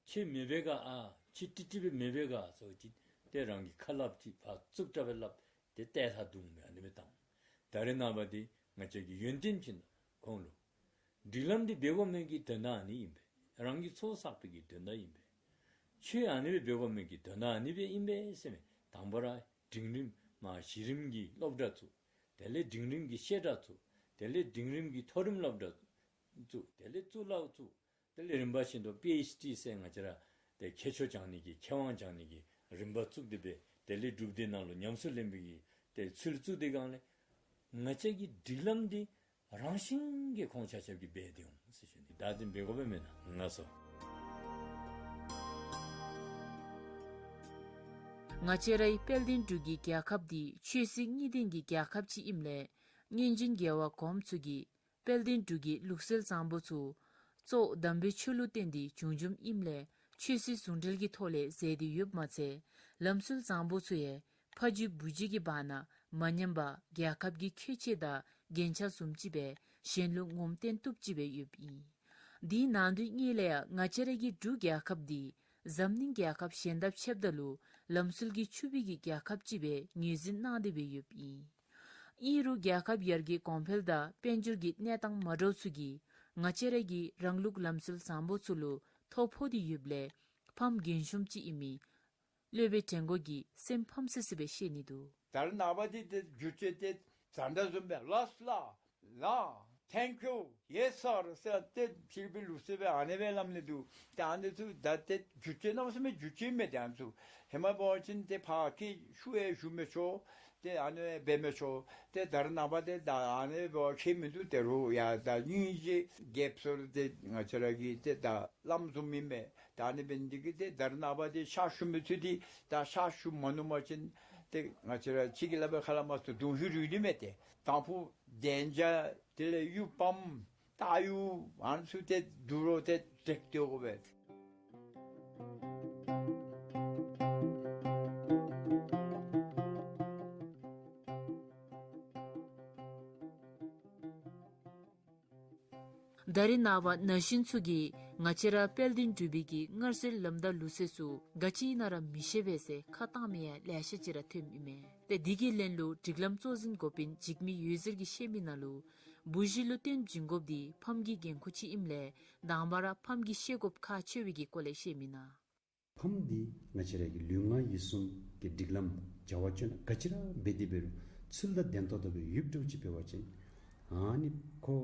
ཁྱོད་མེད་པའི་སྒང་ཨ་ཁྱོད་ཀྲིག་ཀྲི་སྦེ་མེད་པའི་སྒང་ཟེར་བ་ཅིན་ཏེ་རང་གི་ཁ་སླབ་ཅིག་ཕར་བཙུགས་དྲགས་སྦེ་སླབ་སྟེ་ཏེ་ཐག་བརྡུང་སྦེ་ཨ་ནི་སྦེ་བཏང་། ད་རེས་ནངས་པ་འདི་ང་བཅས་ཀྱིས་ཡོན་ཏན་ཅིག་ནང་ཁོང་ལུ་སྒྲིག་ལམ་འདི་འབད་དགོ་མི་གི་དོན་དག་ཨ་ནི་ཨིན་པས། རང་གི་ཚོགས་བསགས་པའི་གི་དོན་དག་ཨིན་པས། ཆོས་ཨ་ནི་སྦེ་འབད་དགོ་མི་གི་དོན་དག་ཨ་ནི་སྦེ་ཨིན་པས་ཟེར་མི་དང་པ་ར་འབྲིང་རིམ་མར་གཞི་རིམ་གྱི་སློབ་གྲྭ་བཙུགས། དེ་ལས་འབྲིང་རིམ་གྱི་བཤད་གྲྭ་བཙུགས། དེ་ལས་འབྲིང་རིམ་གྱི་མཐོ་རིམ་སློབ་གྲྭ་བཙུགས། དེ་ལས་གཙུག་ལག་བཙུགས། དེ་ལས་རིམ་པ་བཞིན་དུ་པི་ཨེཆ་ཌི་ཟེར་ང་བཅས་ར་ཏེ་མཁས་མཆོག་སྦྱང་ནི་གི་མཁས་དབང་སྦྱང་ནི་གི་རིམ་པ་བཙུགས་ཏེ་སྦེ་དེ་ལས་སྒྲུབ་སྡེ་ནང་ལུ་ཉམས་སུ་ལེན་པའི་གི་ཏེ་ཚུལ་བཙུགས་ཏེ་སྒང་ལས་ང་བཅས་ཀྱི་སྒྲིག་ལམ་འདི་རང་བཞིན་གྱིས་ཁོང་ཆ་ཁྱབ་ཀྱིས་འབད་དེ་འོང་ཟེར་ཞུ་ནི། ད་འདི་འབད་དགོ་པས་མེན་ན་ང་སོ། ང་བཅས་རའི་དཔལ་ལྡན་འབྲུག་གི་རྒྱལ་ཁབ་འདི་ཆོས་སྲིད་གཉིས་ལྡན་གྱི་རྒྱལ་ཁབ་ཅིག་ཨིནམ་ལས་སྔོན་བྱོན་རྒྱལ་བ་གོངམ་ཚུ་གིས་དཔལ་ལྡན་འབྲུག་གི་ལུགས་སྲོལ་བཟང་པོ་ཚུ་གཙོ་བོ་དམ་པའི་ཆོས་ལུ་བརྟེན་ཏེ་བྱུང་བྱུངམ་ཨིནམ་ལས་ཆོས་སྲིད་ཟུང་འབྲེལ་གྱི་ཐོག་ལས་མཛད་དེ་ཡོདཔ་མ་ཚད་ལམ་སྲོལ་བཟང་པོ་ཚུ་ཡང་ཕ་རྒྱུད་བུ་རྒྱུད་ཀྱི་བར་ན་མ་ཉམས་པར་རྒྱལ་ཁབ་ཀྱི་ཁྱད་ཆོས་དང་རྒྱན་ཆ་བཟུམ་ཅིག་སྦེ་གཞན་ལུ་ངོམ་སྟོན་བཏུབ་ཅིག་སྦེ་ཡོདཔ་ཨིན། དེའི་ནང་དོན་གཉིས་ལས་ཡང་ང་བཅས་ར་གི་འབྲུག་རྒྱལ་ཁབ་འདི་འཛམ་གླིང་རྒྱལ་ཁབ་གཞན་དང་ཕྱདཔ་ད་ལུ་ལམ་སྲོལ་གྱིས་ཕྱུག་པའི་གི་རྒྱལ་ཁབ་ཅིག་སྦེ་ངོས་འཛིན་གནང་སྟེ་སྦེ་ཡོདཔ་ཨིན། ཨིན་རུང་རྒྱལ་ཁབ་ཡར་རྒྱས་གོང་འཕེལ་དང་དཔལ་འབྱོར་གྱི་གནས་སྟངས་མ་འདྲཝ་ཚུ་གིས་ང་བཅས་ར་གི་རང་ལུགས་ལམ་སྲོལ་བཟང་པོ་ཚུ་ལུ་ཐོ་ཕོག་སྟེ་ཡོདཔ་ལས་ཕམ་རྒན་ཤོས་ཅིག་ཨིན་མི་སློབ་དཔོན་དྲན་རྒོད་ཀྱིས་སེམས་ཕམ་སི་སི་སྦེ་བཤད་ནི་འདུག། ད་རེས་ནངས་པ་འདི་ཏེ་བསྒྱུར་བཅོས་ཏེ་ད་ལྟ་བཟུམ་སྦེ་ལཱསཊ་ལཱ་ལཱ་ཐེང་ཀིའུ་ཡེས་སར་ཟེར་ཏེ་ཕྱིར་སྦེ་ལུགས་སྲོལ་སྦེ་ཨ་ནི་སྦེ་སླབ་ནི་འདུག། ཏེ་ཨ་ནི་ཚུ་ད་ཏེ་བསྒྱུར་བཅོས་གནམ་མེད་ས་མེད་བསྒྱུར་བཅོས་མས། ཏེ་ཨ་ནི་ཚུ་ཧེ་མ་འབད་བ་ཅིན་ཏེ་ཕར་ཁྱེད་ཞུ་ཡང་ཞུ་མི་ཆོག། ཏེ་ཨ་ནི་འབད་མི་ཆོག། ཏེ་ད་རེས་ནངས་པ་ཏེ་ད་ཨ་ནི་འབད་བ་ཁྱད་མིན་འདུག། ཏེ་རུང་ཡང་ད་སྙིང་རྗེ་རྒྱལཔོ་ཚུ་ཏེ་ང་བཅས་ར་གི་ཏེ་ད་བླམ་བཟུམ་ཨིན་མས། ད་ཨ་ནི་འབད་ནི་འདི་གིས་ཏེ་ད་རེས་ནངས་པ་ཏེ་ཕྱག་ཞུ་མི་ཚུ་འདི་ད་ཕྱག་ཞུ་མ་ནུམ་པ་ཅིན་ཏེ་ང་བཅས་ར་ཕྱི་གི་སླབ་པའི་ཁ་སླབ་མ་ཚུགས། གདུང་ཤུགས་རུལ་ནི་མས། ཏེ་དང་ཕུ་དན་ཅ་དེ་ལས་གཡུ་བམ་སྟག་གཡུ་ཨ་ནི་ཚུ་ཏེ་དུག་རོ་ཏེ་འཛེགས་ཏེ་འོང་པས། ད་རེས་ནངས་པ་ན་གཞོན་ཚུ་གིས་ང་བཅས་ར་དཔལ་ལྡན་འབྲུག་པའི་གི་སྔར་སྲོལ་ལམ་དང་ལུགས་སྲོལ་ཚུ་ག་ཅི་ཨིན་ན་ར་མི་ཤེས་པས་ཟེར་ཁ་བཏང་མི་ཡང་ལེ་ཤ་ཅིག་ར་ཐོནམ་ཨིན་མས། ཏེ་འདི་གི་ལན་ལུ་སྒྲིག་ལམ་གཙོ་འཛིན་འགོ་དཔོན་འཇིགས་མེད་འོད་ཟེར་གྱིས་བཤད་མི་ནང་ལུ་བུ་གཞི་ལུ་བརྟེན་བྱིན་དགོཔ་འདི་ཕམ་གྱི་འགན་ཁུར་ཅིག་ཨིནམ་ལས་དང་པ་ར་ཕམ་གྱིས་ཤེས་དགོཔ་ཁག་ཆེ་བའི་གི་སྐོར་ལས་བཤད་མི་ནང་། ཕམ་འདི་ང་བཅས་ར་གི་ལུས་ངག་ཡིད་གསུམ་གྱི་སྒྲིག་ལམ་བྱ་བ་སྤྱོད་ནང་ག་ཅི་ར་འབད་དེ་འབད་རུང་ཚུལ་དང་ལྡན་ཏོག་ཏོ་སྦེ་ཡོདཔ་འདྲཝ་ཅིག་འབད་བ་ཅིན་ཨ་ནི་ཁོ་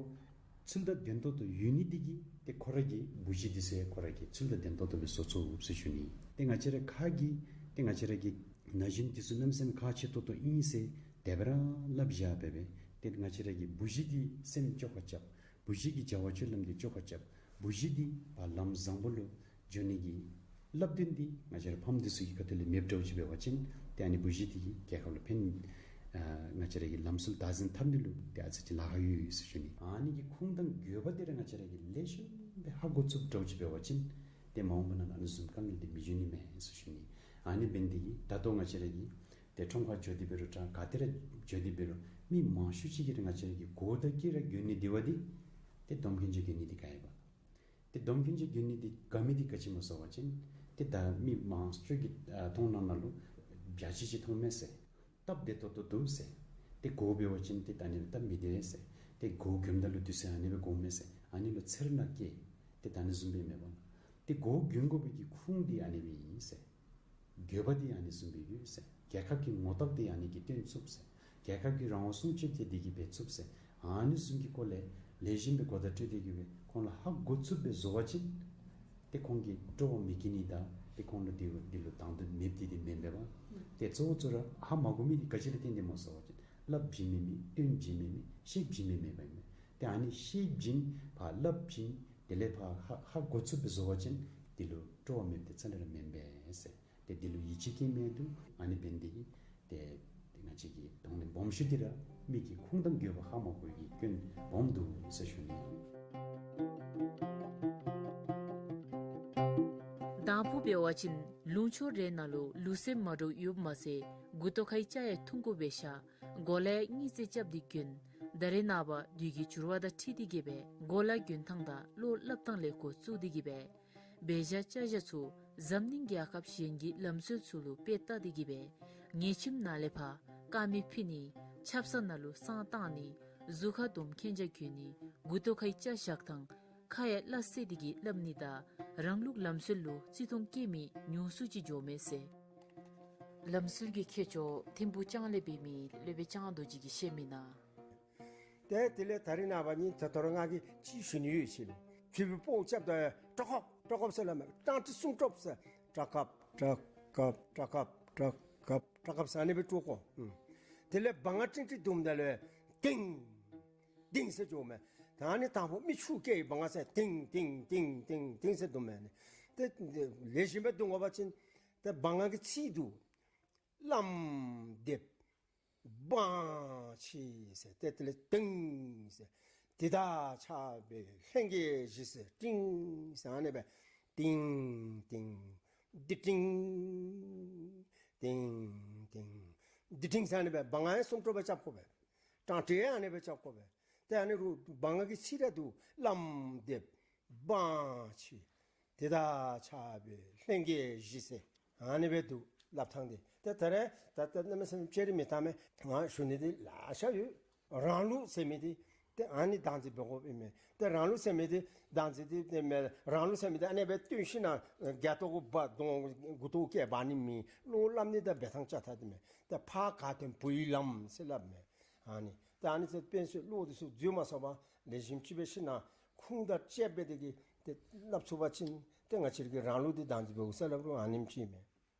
ཚུལ་དང་ལྡན་ཏོག་ཏོ་ཡོད་ནི་འདི་གིས་ཏེ་ཁོ་ར་གི་བུ་གཞི་འདི་ཚུ་ཡང་ཁོ་ར་གིས་ཚུལ་དང་ལྡན་ཏོག་ཏོ་སྦེ་བཟོ་ཚུགས་ཟེར་ཞུ་ནི། ཏེ་ང་བཅས་ར་ཁ་གིས་ཏེ་ང་བཅས་ར་གི་ན་གཞོན་འདི་ཚུ་གནམ་མེད་ས་མེད་ཁག་ཆེ་ཏོག་ཏོ་ཨིན་ཟེར་དེ་སྦེ་ར་སླབ་བཞག་པས་པས། ཏེ་ང་བཅས་ར་གི་བུ་གཞི་འདི་སེམས་བཅོས་ཁ་རྐྱབ། བུ་གཞི་གི་བྱ་བ་སྤྱོད་ལམ་འདི་བཅོས་ཁ་རྐྱབ། བུ་གཞི་འདི་ཕར་ལམ་བཟང་པོ་ལུ་འགྱོ་ནི་གི་བསླབ་སྟོན་འདི་ང་བཅས་ར་ཕམ་འདི་ཚུ་གི་ཁ་ཐུག་ལས་མེདཔ་འདྲཝ་ཅིག་འབད་བ་ཅིན་ཏེ་ཨ་ནི་བུ་གཞི་འདི་གིས་རྒྱལ་ཁབ་ལུ་ཕན་ ཨ་ང་བཅས་ར་གི་ལམ་སྲོལ་བདག་འཛིན་འཐབ་ནི་ལུ་ཏེ་ཨ་ཙི་ཅིག་ལཱ་ཁག་ཡོད་ཡོད་ཟེར་ཞུ་ནི། ཨ་ནི་གི་ཁུངས་དང་དགོས་པ་འདི་ར་ང་བཅས་ར་གིས་ལེགས་ཤོམ་སྦེ་ཧ་གོ་ཚུགསཔ་འདྲཝ་ཅིག་འབད་བ་ཅིན་ཏེ་མ་འོངས་པ་ནང་ཨ་ནི་བཟུམ་དཀའ་ངལ་འདི་མི་འབྱུང་ནི་མས་ཟེར་ཞུ་ནི། ཨ་ནི་འབད་ནི་འདི་གིས་ད་ལྟོ་ང་བཅས་ར་གིས་ཏེ་ཁྲོམ་ཁར་འགྱོ་སྟེ་འབད་རུང་ཏེ་ག་ཏེ་ར་འགྱོ་སྟེ་འབད་རུང་མི་མང་ཤོས་ཅིག་གིས་ར་ང་བཅས་ར་གི་གོ་དང་སྐད་ར་གྱོན་ནི་འདི་བ་འདི་ཏེ་སྡོམ་མཁན་ཆ་གྱོན་ནི་འདི་ག་ཡེ་བ། ཏེ་སྡོམ་མཁན་ཆ་གྱོན་ནི་འདི་དགའ་མི་འདི་ག་ཅི་སྨོ་ཟེར་བ་ཅིན་ཏེ་ད་མི་མང་ཤོས་ཀྱིས་ཨ་མཐོང་ནང་ན་ལུ་བྱ་ཅིག་ཅིག་མཐོངམ་མས་ཟེར། སྟབས་བདེ་ཏོག་ཏོ་འདུག་ཟེར། ཏེ་གོ་འབད་བ་ཅིན་ཏེ་ད་ཨ་ནི་ལུ་སྟབས་མི་བདེ་ཟེར། ཏེ་གོ་གྱོནམ་ད་ལུ་དུས་ཚོད་ཨ་ནི་སྦེ་འགོརཝ་མས་ཟེར། ཨ་ནི་ལུ་ཚེར་སྣང་སྐྱེ། ཏེ་ད་ཨ་ནི་བཟུམ་སྦེ་མེན་པ། ཏེ་གོ་གྱོན་དགོ་པའི་གི་ཁུངས་འདི་ཨ་ནི་སྦེ་ཨིན་ཟེར། དགོས་པ་འདི་ཨ་ནི་བཟུམ་སྦེ་ཡོད་ཟེར། རྒྱལ་ཁབ་ཀྱི་ངོ་རྟགས་འདི་ཨ་ནི་གིས་སྟོན་ཚུགས་ཟེར། རྒྱལ་ཁབ་ཀྱི་རང་དབང་སྲུང་སྐྱོབ་འདི་འདི་གིས་འབད་ཚུགས་ཟེར། ཨ་ནི་བཟུམ་གྱི་སྐོར་ལས་ལེགས་ཤོམ་སྦེ་གོ་བརྡ་སྤྲོད་དེ་གིས་སྦེ་ཁོང་ལུ་ཧ་གོ་ཚུགསཔ་སྦེ་བཟོ་བ་ཅིན་ཏེ་ཁོང་གིས་སྤྲོ་བ་མི་སྐྱེ་ནི་དང་ཏེ་ཁོང་ལུ་འདི་འདི་ལུ་དང་འདོད་མེདཔ་འདི་འདི་མེན་པས་པ། ཏེ་གཙོ་བོ་གཙོ་ར་ཧ་མ་གོ་མི་འདི་ག་ཅི་ལུ་བརྟེན་ཏེ་སྨོ་ཟེར་བ་ཅིན་སླབ་བྱིན་མི་མེད། སྟོན་བྱིན་མི་མེད། བཤད་བྱིན་མི་མེད་པ་ཨིན་མས། ཏེ་ཨ་ནི་བཤད་བྱིན་ཕར་སླབ་བྱིན་དེ་ལས་ཕར་ཧ་ཧ་གོ་ཚུགསཔ་སྦེ་བཟོ་བ་ཅིན་འདི་ལུ་སྤྲོ་བ་མེདཔ་འདི་རྩ་ལས་ར་མེན་པས་ཟེར། ཏེ་འདི་ལུ་ཡིད་ཆེས་བསྐྱེད་མི་འདུག། ཨ་ནི་འབད་ནི་འདི་གིས་ཏེ་ཏེ་ང་བཅས་ཀྱི་གདོང་ལེན་སྦོམ་ཤོས་འདི་ར་མི་གི་ཁུངས་དང་དགོས་པ་ཧ་མ་གོ་བའི་གི་སྐྱོན་སྦོམ་འདུག་ཟེར་ཞུ་ནི། དང་ཕུ་འབད་བ་ཅིན་ལུང་ཕྱོགས་རེ་ནང་ལུ་ལུགས་སྲོལ་མ་འདྲཝ་ཡོདཔ་མ་ཚད་མགུ་ཏོ་ཁའི་སྐྱ་ཡང་འཐུང་དགོ་པའི་ཤུལ་གོ་ལ་ཡང་གཉིས་རྩེག་རྐྱབ་སྟེ་གྱོན། ད་རེས་ནངས་པ་དུས་ཀྱི་འགྱུར་བ་དང་འཁྲིལ་ཏེ་གིས་སྦེ་གོ་ལ་གྱོན་ཐངས་དང་བློ་སླབ་ཐངས་ལས་འགོ་བཙུགས་ཏེ་གིས་སྦེ་འབད་བཞག་བཅའ་བཞག་ཚུ་འཛམ་གླིང་རྒྱལ་ཁབ་གཞན་གྱི་ལམ་སྲོལ་ཚུ་ལུ་དཔེ་བལྟ་སྟེ་གིས་སྦེ་ཉལ་ཁྱིམ་ནང་ལས་ཕར་དཀར་མེ་ཕུད་ནི། ཆབ་གསང་ནང་ལུ་བསང་བཏང་ནི། གཟུགས་ཁར་སྡོམ་ཁན་ཆ་གྱོན་ནི། མགུ་ཏོ་ཁའི་སྐྱ་བཞག་ཐངས། ཁ་ཡང་སླ་བསྲེ་སྟེ་གིས་སླབ་ནི་དང་རང་ལུགས་ལམ་སྲོལ་ལུ་བརྩི་མཐོང་བསྐྱེད་མི་ཉུང་སུ་ཅིག་འགྱོཝ་མས་ཟེར། ལམ་སྲོལ་གྱི་ཁྱད་ཆོས་ཐིམ་ཕུག་ལྕང་གླིང་འབད་མི་སློབ་དཔོན་ལྕང་རྡོ་རྗེ་གིས་བཤད་མི་ནང་། ཏེ་དེ་ལས་ད་རེས་ནངས་པ་ནི་ད་ལྟོ་ར་ང་གིས་ཅིག་ཞུ་ནི་ཡོད་ཟེར་ལགས། བྱི་བོ་སྤོ་རྐྱབ་ད་ཏྲ་ཁབ་ཏྲ་ཁབ་ཟེར་སླབ་མས། ཏྲང་ཏྲི་སུམ་ཀྲོབ་ཟེར། ཏྲ་ཁབ་ཏྲ་ཁབ་ཏྲ་ཁབ་ཏྲ་ཁབ་ཏྲ་ཁབ་ཟེར་ཨ་ནི་སྦེ་དཀྲོག་དགོ། ཨུམ། དེ་ལས་བ་ངར་ཀྲིང་ཀྲི་བརྡུངམ་ད་ལུ་ཏིང་ཏིང་ཟེར་འགྱོཝ་མས། ད་ཨ་ནི་དང་ཕུ་མི་ཕྱུགས་སྐྱེས་བ་ངར་ཟེར་ཏིང་ཏིང་ཏིང་ཏིང་ཏིང་ཟེར་བརྡུངམ་མས། ཏེ་ལེགས་ཤོམ་སྦེ་བརྡུང་དགོ་པ་ཅིན་ཏེ་བ་ངར་གྱི་ཚིག་འདུག། ལམ་འདེབས་བང་ཆེ་ཟེར། ཏེ་དེ་ལས་ཏིང་ཟེར། དེ་དང་ཕྱར་བའི་ལྷན་སྐྱེས་བཞི་ཟེར། ཀྲིང་ཟེར་ཨ་ནི་སྦེ་ཏིང་ཏིང་ཏི་ཀྲིང་ཏིང་ཏིང་ཏི་ཀྲིང་ཟེར་ཨ་ནི་སྦེ་བ་ངར་ཡང་སུམ་ཀྲོབ་སྦེ་རྐྱབ་དགོ་པས། ཏྲང་ཏྲི་ཡང་ཨ་ནི་སྦེ་རྐྱབ་དགོ་པས། ཏེ་ཨ་ནི་རུ་བ་ངར་གྱི་ཚིག་ར་འདུག། ལམ་འདེབས་བང་ཆེ། དེ་དང་ཕྱར་བའི་ལྷན་སྐྱེས་བཞི་ཟེར་ཨ་ནི་སྦེ་འདུག་སླབ་ཐངས་འདི། ཏེ་ད་རེས་ད་ལྟོ་གནམ་མེད་ས་མེད་ཅིག་ར་མི་བཏང་མས། ང་ཞུ་ནི་འདི་ལེ་ཤ་ཡོད། རང་ལུགས་ཟེར་མི་འདི་ཏེ་ཨ་ནི་བདག་འཛིན་འབད་དགོཔ་ཨིན་མས། ཏེ་རང་ལུགས་ཟེར་མི་འདི་བདག་འཛིན་འདི་ཏེ་མེན། རང་ལུགས་ཟེར་མི་འདི་ཨ་ནི་སྦེ་སྟོན་ཞིན་ན་རྒྱ་ཏོ་གུ་འབག་གདོང་མགུ་ཏོ་སྐྱེལ་འབག་ནི་མེན། བློ་སླབ་ནི་དང་འབད་ཐངས་རྐྱབ་ཐངས་འདི་མས། ཏེ་ཕར་ག་དོན་བུའི་ལམ་ཟེར་སླབ་མས། ཨ་ནི་ཏེ་ཨ་ནི་ཚུ་དཔེ་ཚུ་བློ་འདི་ཚུ་འཛུལ་མ་སོང་བར་ལེགས་ཤོམ་ཅིག་འབད་ཞིན་ན་ཁུངས་དང་བཅས་སྦེ་དེ་གིས་ཏེ་སླབ་ཚུགས་པ་ཅིན་ཏེ་ང་བཅས་ཀྱི་རང་ལུགས་འདི་བདག་འཛིན་འབད་འོང་ཟེར་སླབ་རུང་ཨ་ནེམ་ཅིག་མས།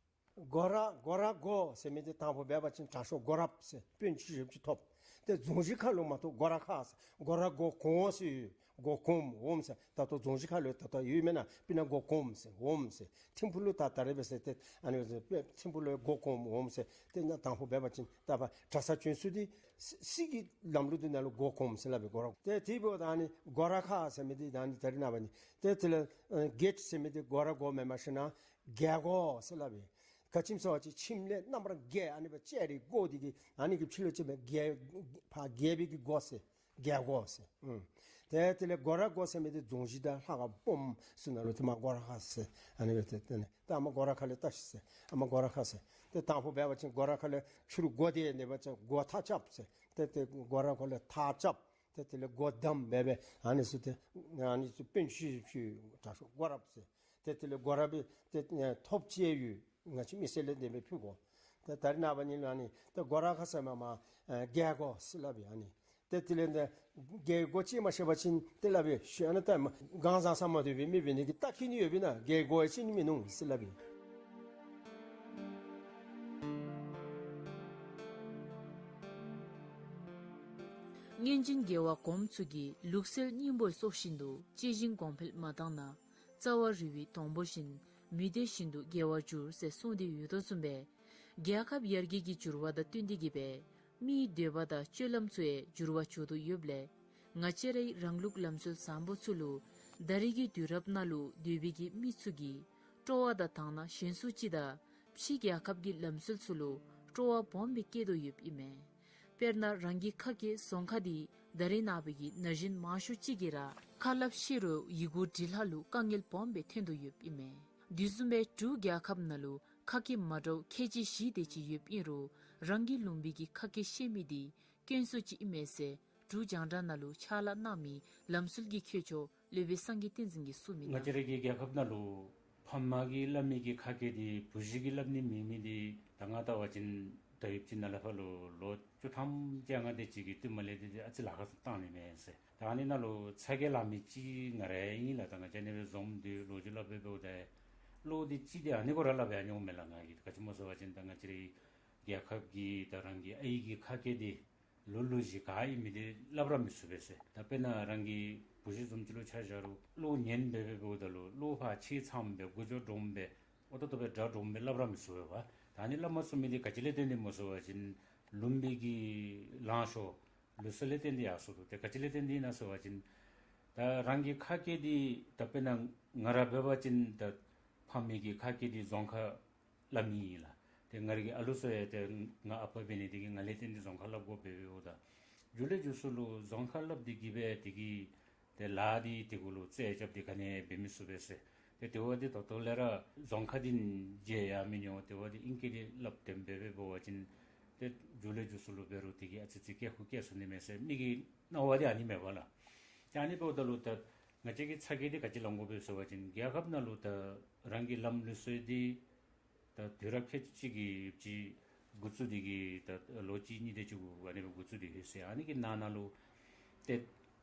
སྒོ་ར་སྒོ་ར་སྒོ་ཟེར་མི་འདི་དང་ཕུ་འབད་བ་ཅིན་དྲག་ཤོས་སྒོ་རཔ་ཟེར་དཔོན་ཆེ་ཤོས་ཅིག་ཐོབ། ཏེ་རྫོང་གཞི་ཁ་ལུ་མ་གཏོགས་སྒོ་ར་ཁ་ཟེར་སྒོ་ར་སྒོ་གོང་ཟེར་ཡོད། སྒོ་གོང་འོགམ་ཟེར། ད་ལྟོ་རྫོང་གཞི་ཁ་ལུ་ད་ལྟོ་ཡོད་མེན་ན། སྤུ་ན་སྒོ་གོང་ཟེར་འོགམ་ཟེར། ཐིམ་ཕུག་ལུ་ད་ད་རེས་འབད་ཟེར་ཏེ་ཨ་ནི་ཐིམ་ཕུག་ལུ་སྒོ་གོང་འོགམ་ཟེར། ཏེ་ནཱ་དང་ཕུ་འབད་བ་ཅིན་ད་ཕར་གྲྭ་ཚང་བྱོན་ས་འདི་སི་སི་གི་ལམ་ལུགས་འདི་ནང་ལུ་སྒོ་གོང་ཟེར་སླབ་པས་སྒོ་ར། ཏེ་དེ་འབདཝ་ད་ཨ་ནི་སྒོ་ར་ཁ་ཟེར་མི་འདི་ད་ཨ་ནི་ད་རེས་ནངས་པ་ནི་ཏེ་དེ་ལས་ཨ་གེཊ་ཟེར་མི་འདི་སྒོ་ར་སྒོ་མེན་པར་ཞིན་ན་རྒྱལ་སྒོ་ཟེར་སླབ་པས། ག་ཅི་སྨོ་ཟེར་བ་ཅིན་ཁྱིམ་ལས་རྣམ་པར་རྒྱལ་ཨ་ནི་སྦེ་ལྕགས་རི་སྒོ་འདི་གིས་ཨ་ནི་གི་ཕྱི་ལུ་ཅིག་སྦེ་རྒྱལ་ཕར་རྒྱལ་པོའི་གི་སྒོ་ཟེར། རྒྱལ་སྒོ་ཟེར། ཨུམ། ཏེ་དེ་ལས་སྒོ་ར་སྒོ་ཟེར་མི་འདི་རྫོང་གཞི་དང་ལྷ་ཁང་སྦོམ་ཚུ་ནང་ལུ་ཏེ་མར་སྒོ་ར་ཁ་ཟེར་ཨ་ནི་སྦེ་ཏེ་ཏེ་ནི་ཏེ་ཨ་མར་སྒོ་ར་ཁ་ལས་བལྟ་ཤིག་ཟེར། ཨ་མར་སྒོ་ར་ཁ་ཟེར། ཏེ་དང་ཕུ་འབད་བ་ཅིན་སྒོ་ར་ཁ་ལས་ཕྱི་རུ་སྒོ་དེ་ནི་འབད་བ་ཅིན་སྒོ་ཐག་རྐྱབ་ཟེར། ཏེ་ཏེ་སྒོ་ར་ཁ་ལས་ཐག་རྐྱབ། ཏེ་དེ་ལས་སྒོ་བསྡམ་སྦེ་སྦེ་ཨ་ནི་ཚུ་ཏེ་ཨ་ནི་ཚུ་དཔོན་ཆེ་ཤོས་དྲག་ཤོས་སྒོ་རཔ་ཟེར། ཏེ་དེ་ལས་སྒོ་ར་སྦེ་ཏེ་ཐོབ་ཅི་ཡོད། ང་བཅས་མི་སེར་ལས་དེ་སྦེ་ཕུལ་དགོ། ཏེ་ད་རེས་ནངས་པ་ནི་ལུ་ཨ་ནི་ཏེ་སྒོ་ར་ཁ་ཟེར་མ་མར་རྒྱལ་སྒོ་ཟེར་སླབ་པས་ཨ་ནི། ཏེ་དེ་ལས་ཏེ་རྒྱལ་སྒོ་ཅིག་མ་ཤེས་པ་ཅིན་ཏེ་སླབ་པས་ཤོད་ཨ་ནི་ད་གང་ཟག་ཟ་མ་འདོད་པའི་མི་འབད་ནི་གི་རྟ་འཁྱིད་ནི་ཡོད་པས་ན་རྒྱལ་སྒོ་ཡང་ཅིག་ནི་མིན་ནུག་ཟེར་སླབ་པས། སྔོན་བྱོན་རྒྱལ་བ་གོངམ་ཚུ་གིས་ལུགས་སྲོལ་སྙིང་པོར་སྲོག་བཞིན་དུ་གཅེས་ཤིང་གོང་འཕེལ་མ་བཏང་ན། རྩ་བ་རི་བོའི་སྡོང་པོ་བཞིན། མི་སྡེ་བཞིན་དུ་རྒྱལ་བར་འགྱུར་ཟེར་གསུངས་ཏེ་ཡོད་དོ་བཟུམ་སྦེ། རྒྱལ་ཁབ་ཡར་རྒྱས་ཀྱི་འགྱུར་བ་དང་བསྟུན་ཏེ་གིས་སྦེ། མིའི་འདོད་པ་དང་སྤྱོད་ལམ་ཚུ་ཡང་འགྱུར་བ་འགྱོ་དོ་ཡོདཔ་ལས་ང་བཅས་རའི་རང་ལུགས་ལམ་སྲོལ་བཟང་པོ་ཚུ་ལུ་ད་རེས་ཀྱི་དུས་རབས་ནང་ལུ་སྡོད་པའི་གི་མི་ཚུ་གིས་སྤྲོ་བ་དང་དག་སྣང་ཞན་སུ་ཅིག་དང་ཕྱི་རྒྱལ་ཁབ་ཀྱི་ལམ་སྲོལ་ཚུ་ལུ་སྤྲོ་བ་སྦོམ་སྦེ་བསྐྱེད་དོ་ཡོདཔ་ཨིན་མས། དཔེར་ན་རང་གི་ཁ་སྐད་རྫོང་ཁ་འདི་ད་རེས་ནངས་པ་གི་ན་གཞོན་མང་ཤོས་ཅིག་གིས་ར་ཁ་སླབ་ཤེས་རུང་ཡི་གུ་འབྲི་ལྷག་ལུ་དཀའ་ངལ་སྦོམ་སྦེ་ཐོན་དོ་ཡོདཔ་ཨིན་མས། དེ་བཟུམ་སྦེ་འབྲུག་རྒྱལ་ཁབ་ནང་ལུ་ཁ་སྐད་མ་འདྲཝ་ཁལ་གཅིག་བཞི་དེ་ཅིག་ཡོདཔ་ཨིན་རུང་རང་གི་ལུང་པའི་གི་ཁ་སྐད་ཤེས་མི་འདི་དཀོན་སུ་ཅིག་ཨིན་མས་ཟེར་འབྲུག་རྒྱང་བསྒྲགས་ནང་ལུ་ཕྱག་ལཱ་གནང་མི་ལམ་སྲོལ་གྱི་ཁྱད་ཆོས་སློབ་དཔོན་སངས་རྒྱས་བསྟན་འཛིན་གྱིས་གསུངས་མི་ནང་། ང་བཅས་རའི་གི་རྒྱལ་ཁབ་ནང་ལུ་ཕམ་གིས་སླབ་མི་གི་ཁ་སྐད་འདི་བུ་གཞི་གིས་སླབ་ནི་མེད་མི་འདི་ད་ང་བལྟ་བ་ཅིན་ད་ཡུདཔ་ཅིག་ནང་ལས་ཕར་ལུ་ལོ་བཅུ་ཐམ་བཅོ་ལྔ་དེ་ཅིག་གི་བསྟུད་མར་ལས་འདི་འདི་ཨ་ཙི་ལཱ་ཁག་བཏང་ནི་མས་ཟེར། ད་ཨ་ནི་ནང་ལུ་ཚ་གྱང་ལང་མི་ཅིག་ང་ར་ཨིན་ལགས། ད་ང་བཅས་ཨ་ནི་སྦེ་འཛོམས་ཏེ་ལོ་རྒྱུས་སླབ་སྦེ་འབདཝ་ད་བློ་འདི་ཅིག་འདི་ཨ་ནི་གུ་ར་སླབ་ཡང་མྱོང་མས་ལགས། ང་གིས་ག་ཅི་སྨོ་ཟེར་བ་ཅིན་ད་ང་བཅས་རའི་རྒྱལ་ཁབ་ཀྱི་ད་རང་གི་ཨའི་གི་ཁ་སྐད་འདི་ལུགས་ལུགས་བཞིན་ག་ཨིན་མི་འདི་སླབ་ར་མི་ཚུགས་པས་ཟེར། ད་དཔེར་ན་རང་གི་བུ་གཞི་བཟུམ་ཅིག་ལུ་ཆ་བཞག་རུང་བློ་ཉན་སྦེ་སྦེ་འབདཝ་ད་ལུ་བློ་ཕར་ཆེ་ཚང་སྦེ་འགུལ་སྐྱོད་འདྲོངམ་སྦེ་ཨོ་ཏོ་ཏོ་སྦེ་སྒྲ་འདྲོངམ་སྦེ་སླབ་ར་མི་ཚུགས་པས་པ། ད་ཨ་ནི་སླབ་མ་ཚུགས་མི་འདི་ག་ཅི་ལས་བརྟེན་ཏེ་སྨོ་ཟེར་བ་ཅིན་ལུང་པའི་གི་ལང་ཤོར་ལུགས་སྲོལ་ལས་བརྟེན་ཏེ་ཡར་སོང་འདུག། ཏེ་ག་ཅི་ལས་བརྟེན་ཏེ་ཨིན་ན་ཟེར་བ་ཅིན་ད་རང་གི་ཁ་སྐད་འདི་ད་དཔེར་ན་ང་ར་འབད་བ་ཅིན་ད་ཕམ་གི་ཁ་སྐད་འདི་རྫོང་ཁ་སླབ་མི་ཨིན་ལགས། ཏེ་ང་རའི་གི་ཨ་ལུ་ཚུ་ཡང་ཏེ་ང་ཨ་པ་འབད་ནི་དེ་གིས་ང་ལས་བརྟེན་ཏེ་རྫོང་ཁ་སླབ་དགོཔ་སྦེ་འབདཝ་ད་མཇུག་ལས་མཇུག་སུ་ལུ་རྫོང་ཁ་སླབ་སྟེ་གིས་སྦེ་དེ་གི་ཏེ་ལཱ་འདི་དེ་གུ་ལུ་རྩོལ་རྐྱབ་སྟེ་ག་ནི་འབད་མི་ཚུགས་པས་ཟེར། ཏེ་དེ་བ་འདི་ད་ལྟོ་ལས་ར་རྫོང་ཁ་འདི་མཇལ་ཡང་མི་མྱོང་། དེ་བ་འདི་ཨིང་སྐད་འདི་སླབ་སྟེ་འབད་སྦེ་འབད་བ་ཅིན་ཏེ་མཇུག་ལས་མཇུག་སུ་ལུ་འབད་རུང་དེ་གིས་ཨ་ཙི་ཙི་དཀའ་ཁག་བཀལ་ཚུགས་ནི་མས་ཟེར་མི་གི་སྣང་བ་འདི་ཨ་ནི་མས་པ་ལགས། ཏེ་ཨ་ནི་འབདཝ་ད་ལུ་ད་ང་བཅས་ཀྱིས་ཚ་གྱང་འདི་ག་ཅི་ལང་དགོ་པས་ཟེར་བ་ཅིན་རྒྱལ་ཁབ་ནང་ལུ་ད་རང་གི་ལམ་ལུགས་སྲོལ་འདི་ད་དུས་རབས་ཁལ་གཅིག་གི་ཅིག་འགོ་བཙུགས་ཏེ་གིས་ད་ལོ་གཅིག་གཉིས་དེ་ཅིག་གུ་ཨ་ནི་སྦེ་འགོ་བཙུགས་ཏེ་ཡོད་ཟེར། ཨ་ནི་གི་ནང་ན་ལུ་ཏེ་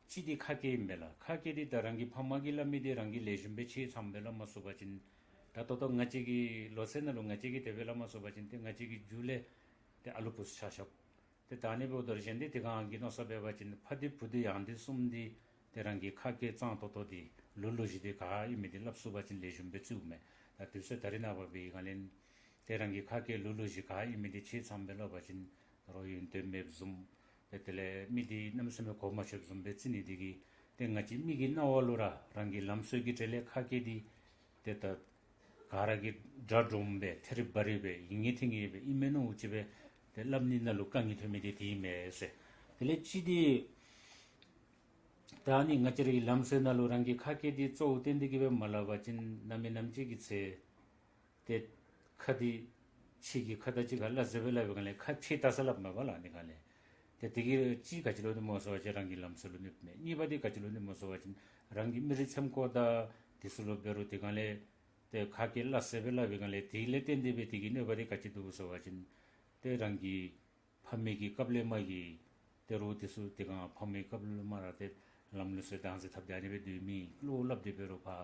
གཅིག་འདི་ཁ་སྐད་ཨིན་པས་ལགས། ཁ་སྐད་འདི་ད་རང་གི་ཕམ་གིས་སླབ་མི་འདི་རང་གིས་ལེགས་ཤོམ་སྦེ་ཆེ་ཚང་སྦེ་སླབ་མ་ཚུགས་པ་ཅིན་ད་ད་ལྟོ་ང་བཅས་ཀྱི་ལོ་ཚད་ནང་ལུ་ང་བཅས་ཀྱིས་དེ་སྦེ་སླབ་མ་ཚུགས་པ་ཅིན་ཏེ་ང་བཅས་ཀྱི་མཇུག་ལས་ཏེ་ཨ་ལུ་བུཚ་ཆ་ཁྱབ་ཏེ་ད་ཨ་ནི་འབདཝ་ད་གཞན་འདི་དེ་སྒང་གི་མནོ་བསམ་འབད་བ་ཅིན་ཕ་འདི་བུ་འདི་ཡང་འདི་གསུམ་འདི་ཏེ་རང་གི་ཁ་སྐད་གཙང་ཏོག་ཏོ་འདི་ལུགས་ལུགས་བཞིན་འདི་ག་ཨིན་མི་འདི་སླབ་ཚུགས་པ་ཅིན་ལེགས་ཤོམ་སྦེ་བརྩིཝ་མས། ད་དུས་ཚོད་ད་རེས་ནངས་པ་འབད་བའི་སྒང་ལས་ཏེ་རང་གི་ཁ་སྐད་ལུགས་ལུགས་བཞིན་ག་ཨིན་མི་འདི་ཆེ་ཚང་སྦེ་སླབ་པ་ཅིན་རོགས་ཡོན་ཏན་མེདཔ་བཟུམ་ཏེ་དེ་ལས་མི་འདི་གནམ་མེད་ས་མེད་གོ་མ་ཆོདཔ་བཟུམ་སྦེ་བརྩི་ནི་འདི་གིས་ཏེ་ང་བཅས་མི་གི་སྣང་བ་ལུ་ར་རང་གི་ལམ་སྲོལ་གྱི་གྲས་ལས་ཁ་སྐད་འདི་ཏེ་ད་ག་ར་གིས་སྒྲ་འདྲོངམ་སྦེ་ཐད་རི་བ་རི་སྦེ་ཨིན་ངེས་འཐད་ངེས་སྦེ་ཨིན་མས་མནོཝ་ཅིག་སྦེ་ཏེ་སླབ་ནི་ནང་ལུ་དཀའ་ངལ་ཐོན་མི་འདི་དེ་ཨིན་མས་ཟེར། དེ་ལས་གཅིག་འདི་ད་ཨ་ནི་ང་བཅས་རའི་ལམ་སྲོལ་ནང་ལུ་རང་གི་ཁ་སྐད་འདི་གཙོ་བོ་བཏོན་ཏེ་གིས་སྦེ་མ་སླབ་པ་ཅིན་གནམ་མེད་ནམ་ཅིག་གི་ཚེ་ཏེ་ཁ་འདི་ཕྱི་གི་ཁ་དང་གཅིག་ཁར་སླ་བསྲེ་སྦེ་སླབ་པའི་སྒང་ལས་ཁ་ཕྱེ་བལྟ་ས་སླབ་མས་པ་ལགས། ཨ་ནི་སྒང་ལས་ཏེ་དེ་གིས་གཅིག་ག་ཅི་ལུ་ཨིན་ན་སྨོ་ཟེར་བ་ཅིན་རང་གི་ལམ་སྲོལ་ལུ་གནོདཔ་མས། གཉིས་པ་འདི་ག་ཅི་ལུ་ཨིན་ན་སྨོ་ཟེར་བ་ཅིན་རང་གི་མི་རིགས་ཚེམ་ཀོ་དང་དེ་ཚུ་ལུ་འབད་རུང་དེ་སྒང་ལས་ཏེ་ཁ་སྐད་སླ་བསྲེ་སྦེ་སླབ་པའི་སྒང་ལས་དེ་ལས་བརྟེན་ཏེ་སྦེ་དེ་གི་གནོད་པ་འདི་ག་ཅི་འདུག་ཟེར་བ་ཅིན་ཏེ་རང་གི་ཕ་མའི་གི་སྐབས་ལས་མར་གྱི་ཏེ་རོགས་དེ་ཚུ་དེ་སྒང་ཕ་མའི་སྐབས་ལས་མར་ར་ཏེ་ལམ་ལུགས་སྲོལ་བདག་འཛིན་འཐབ་སྟེ་ཨ་ནི་སྦེ་སྡོད་མི་བློ་སླབ་སྟེ་འབད་རུང་ཕར་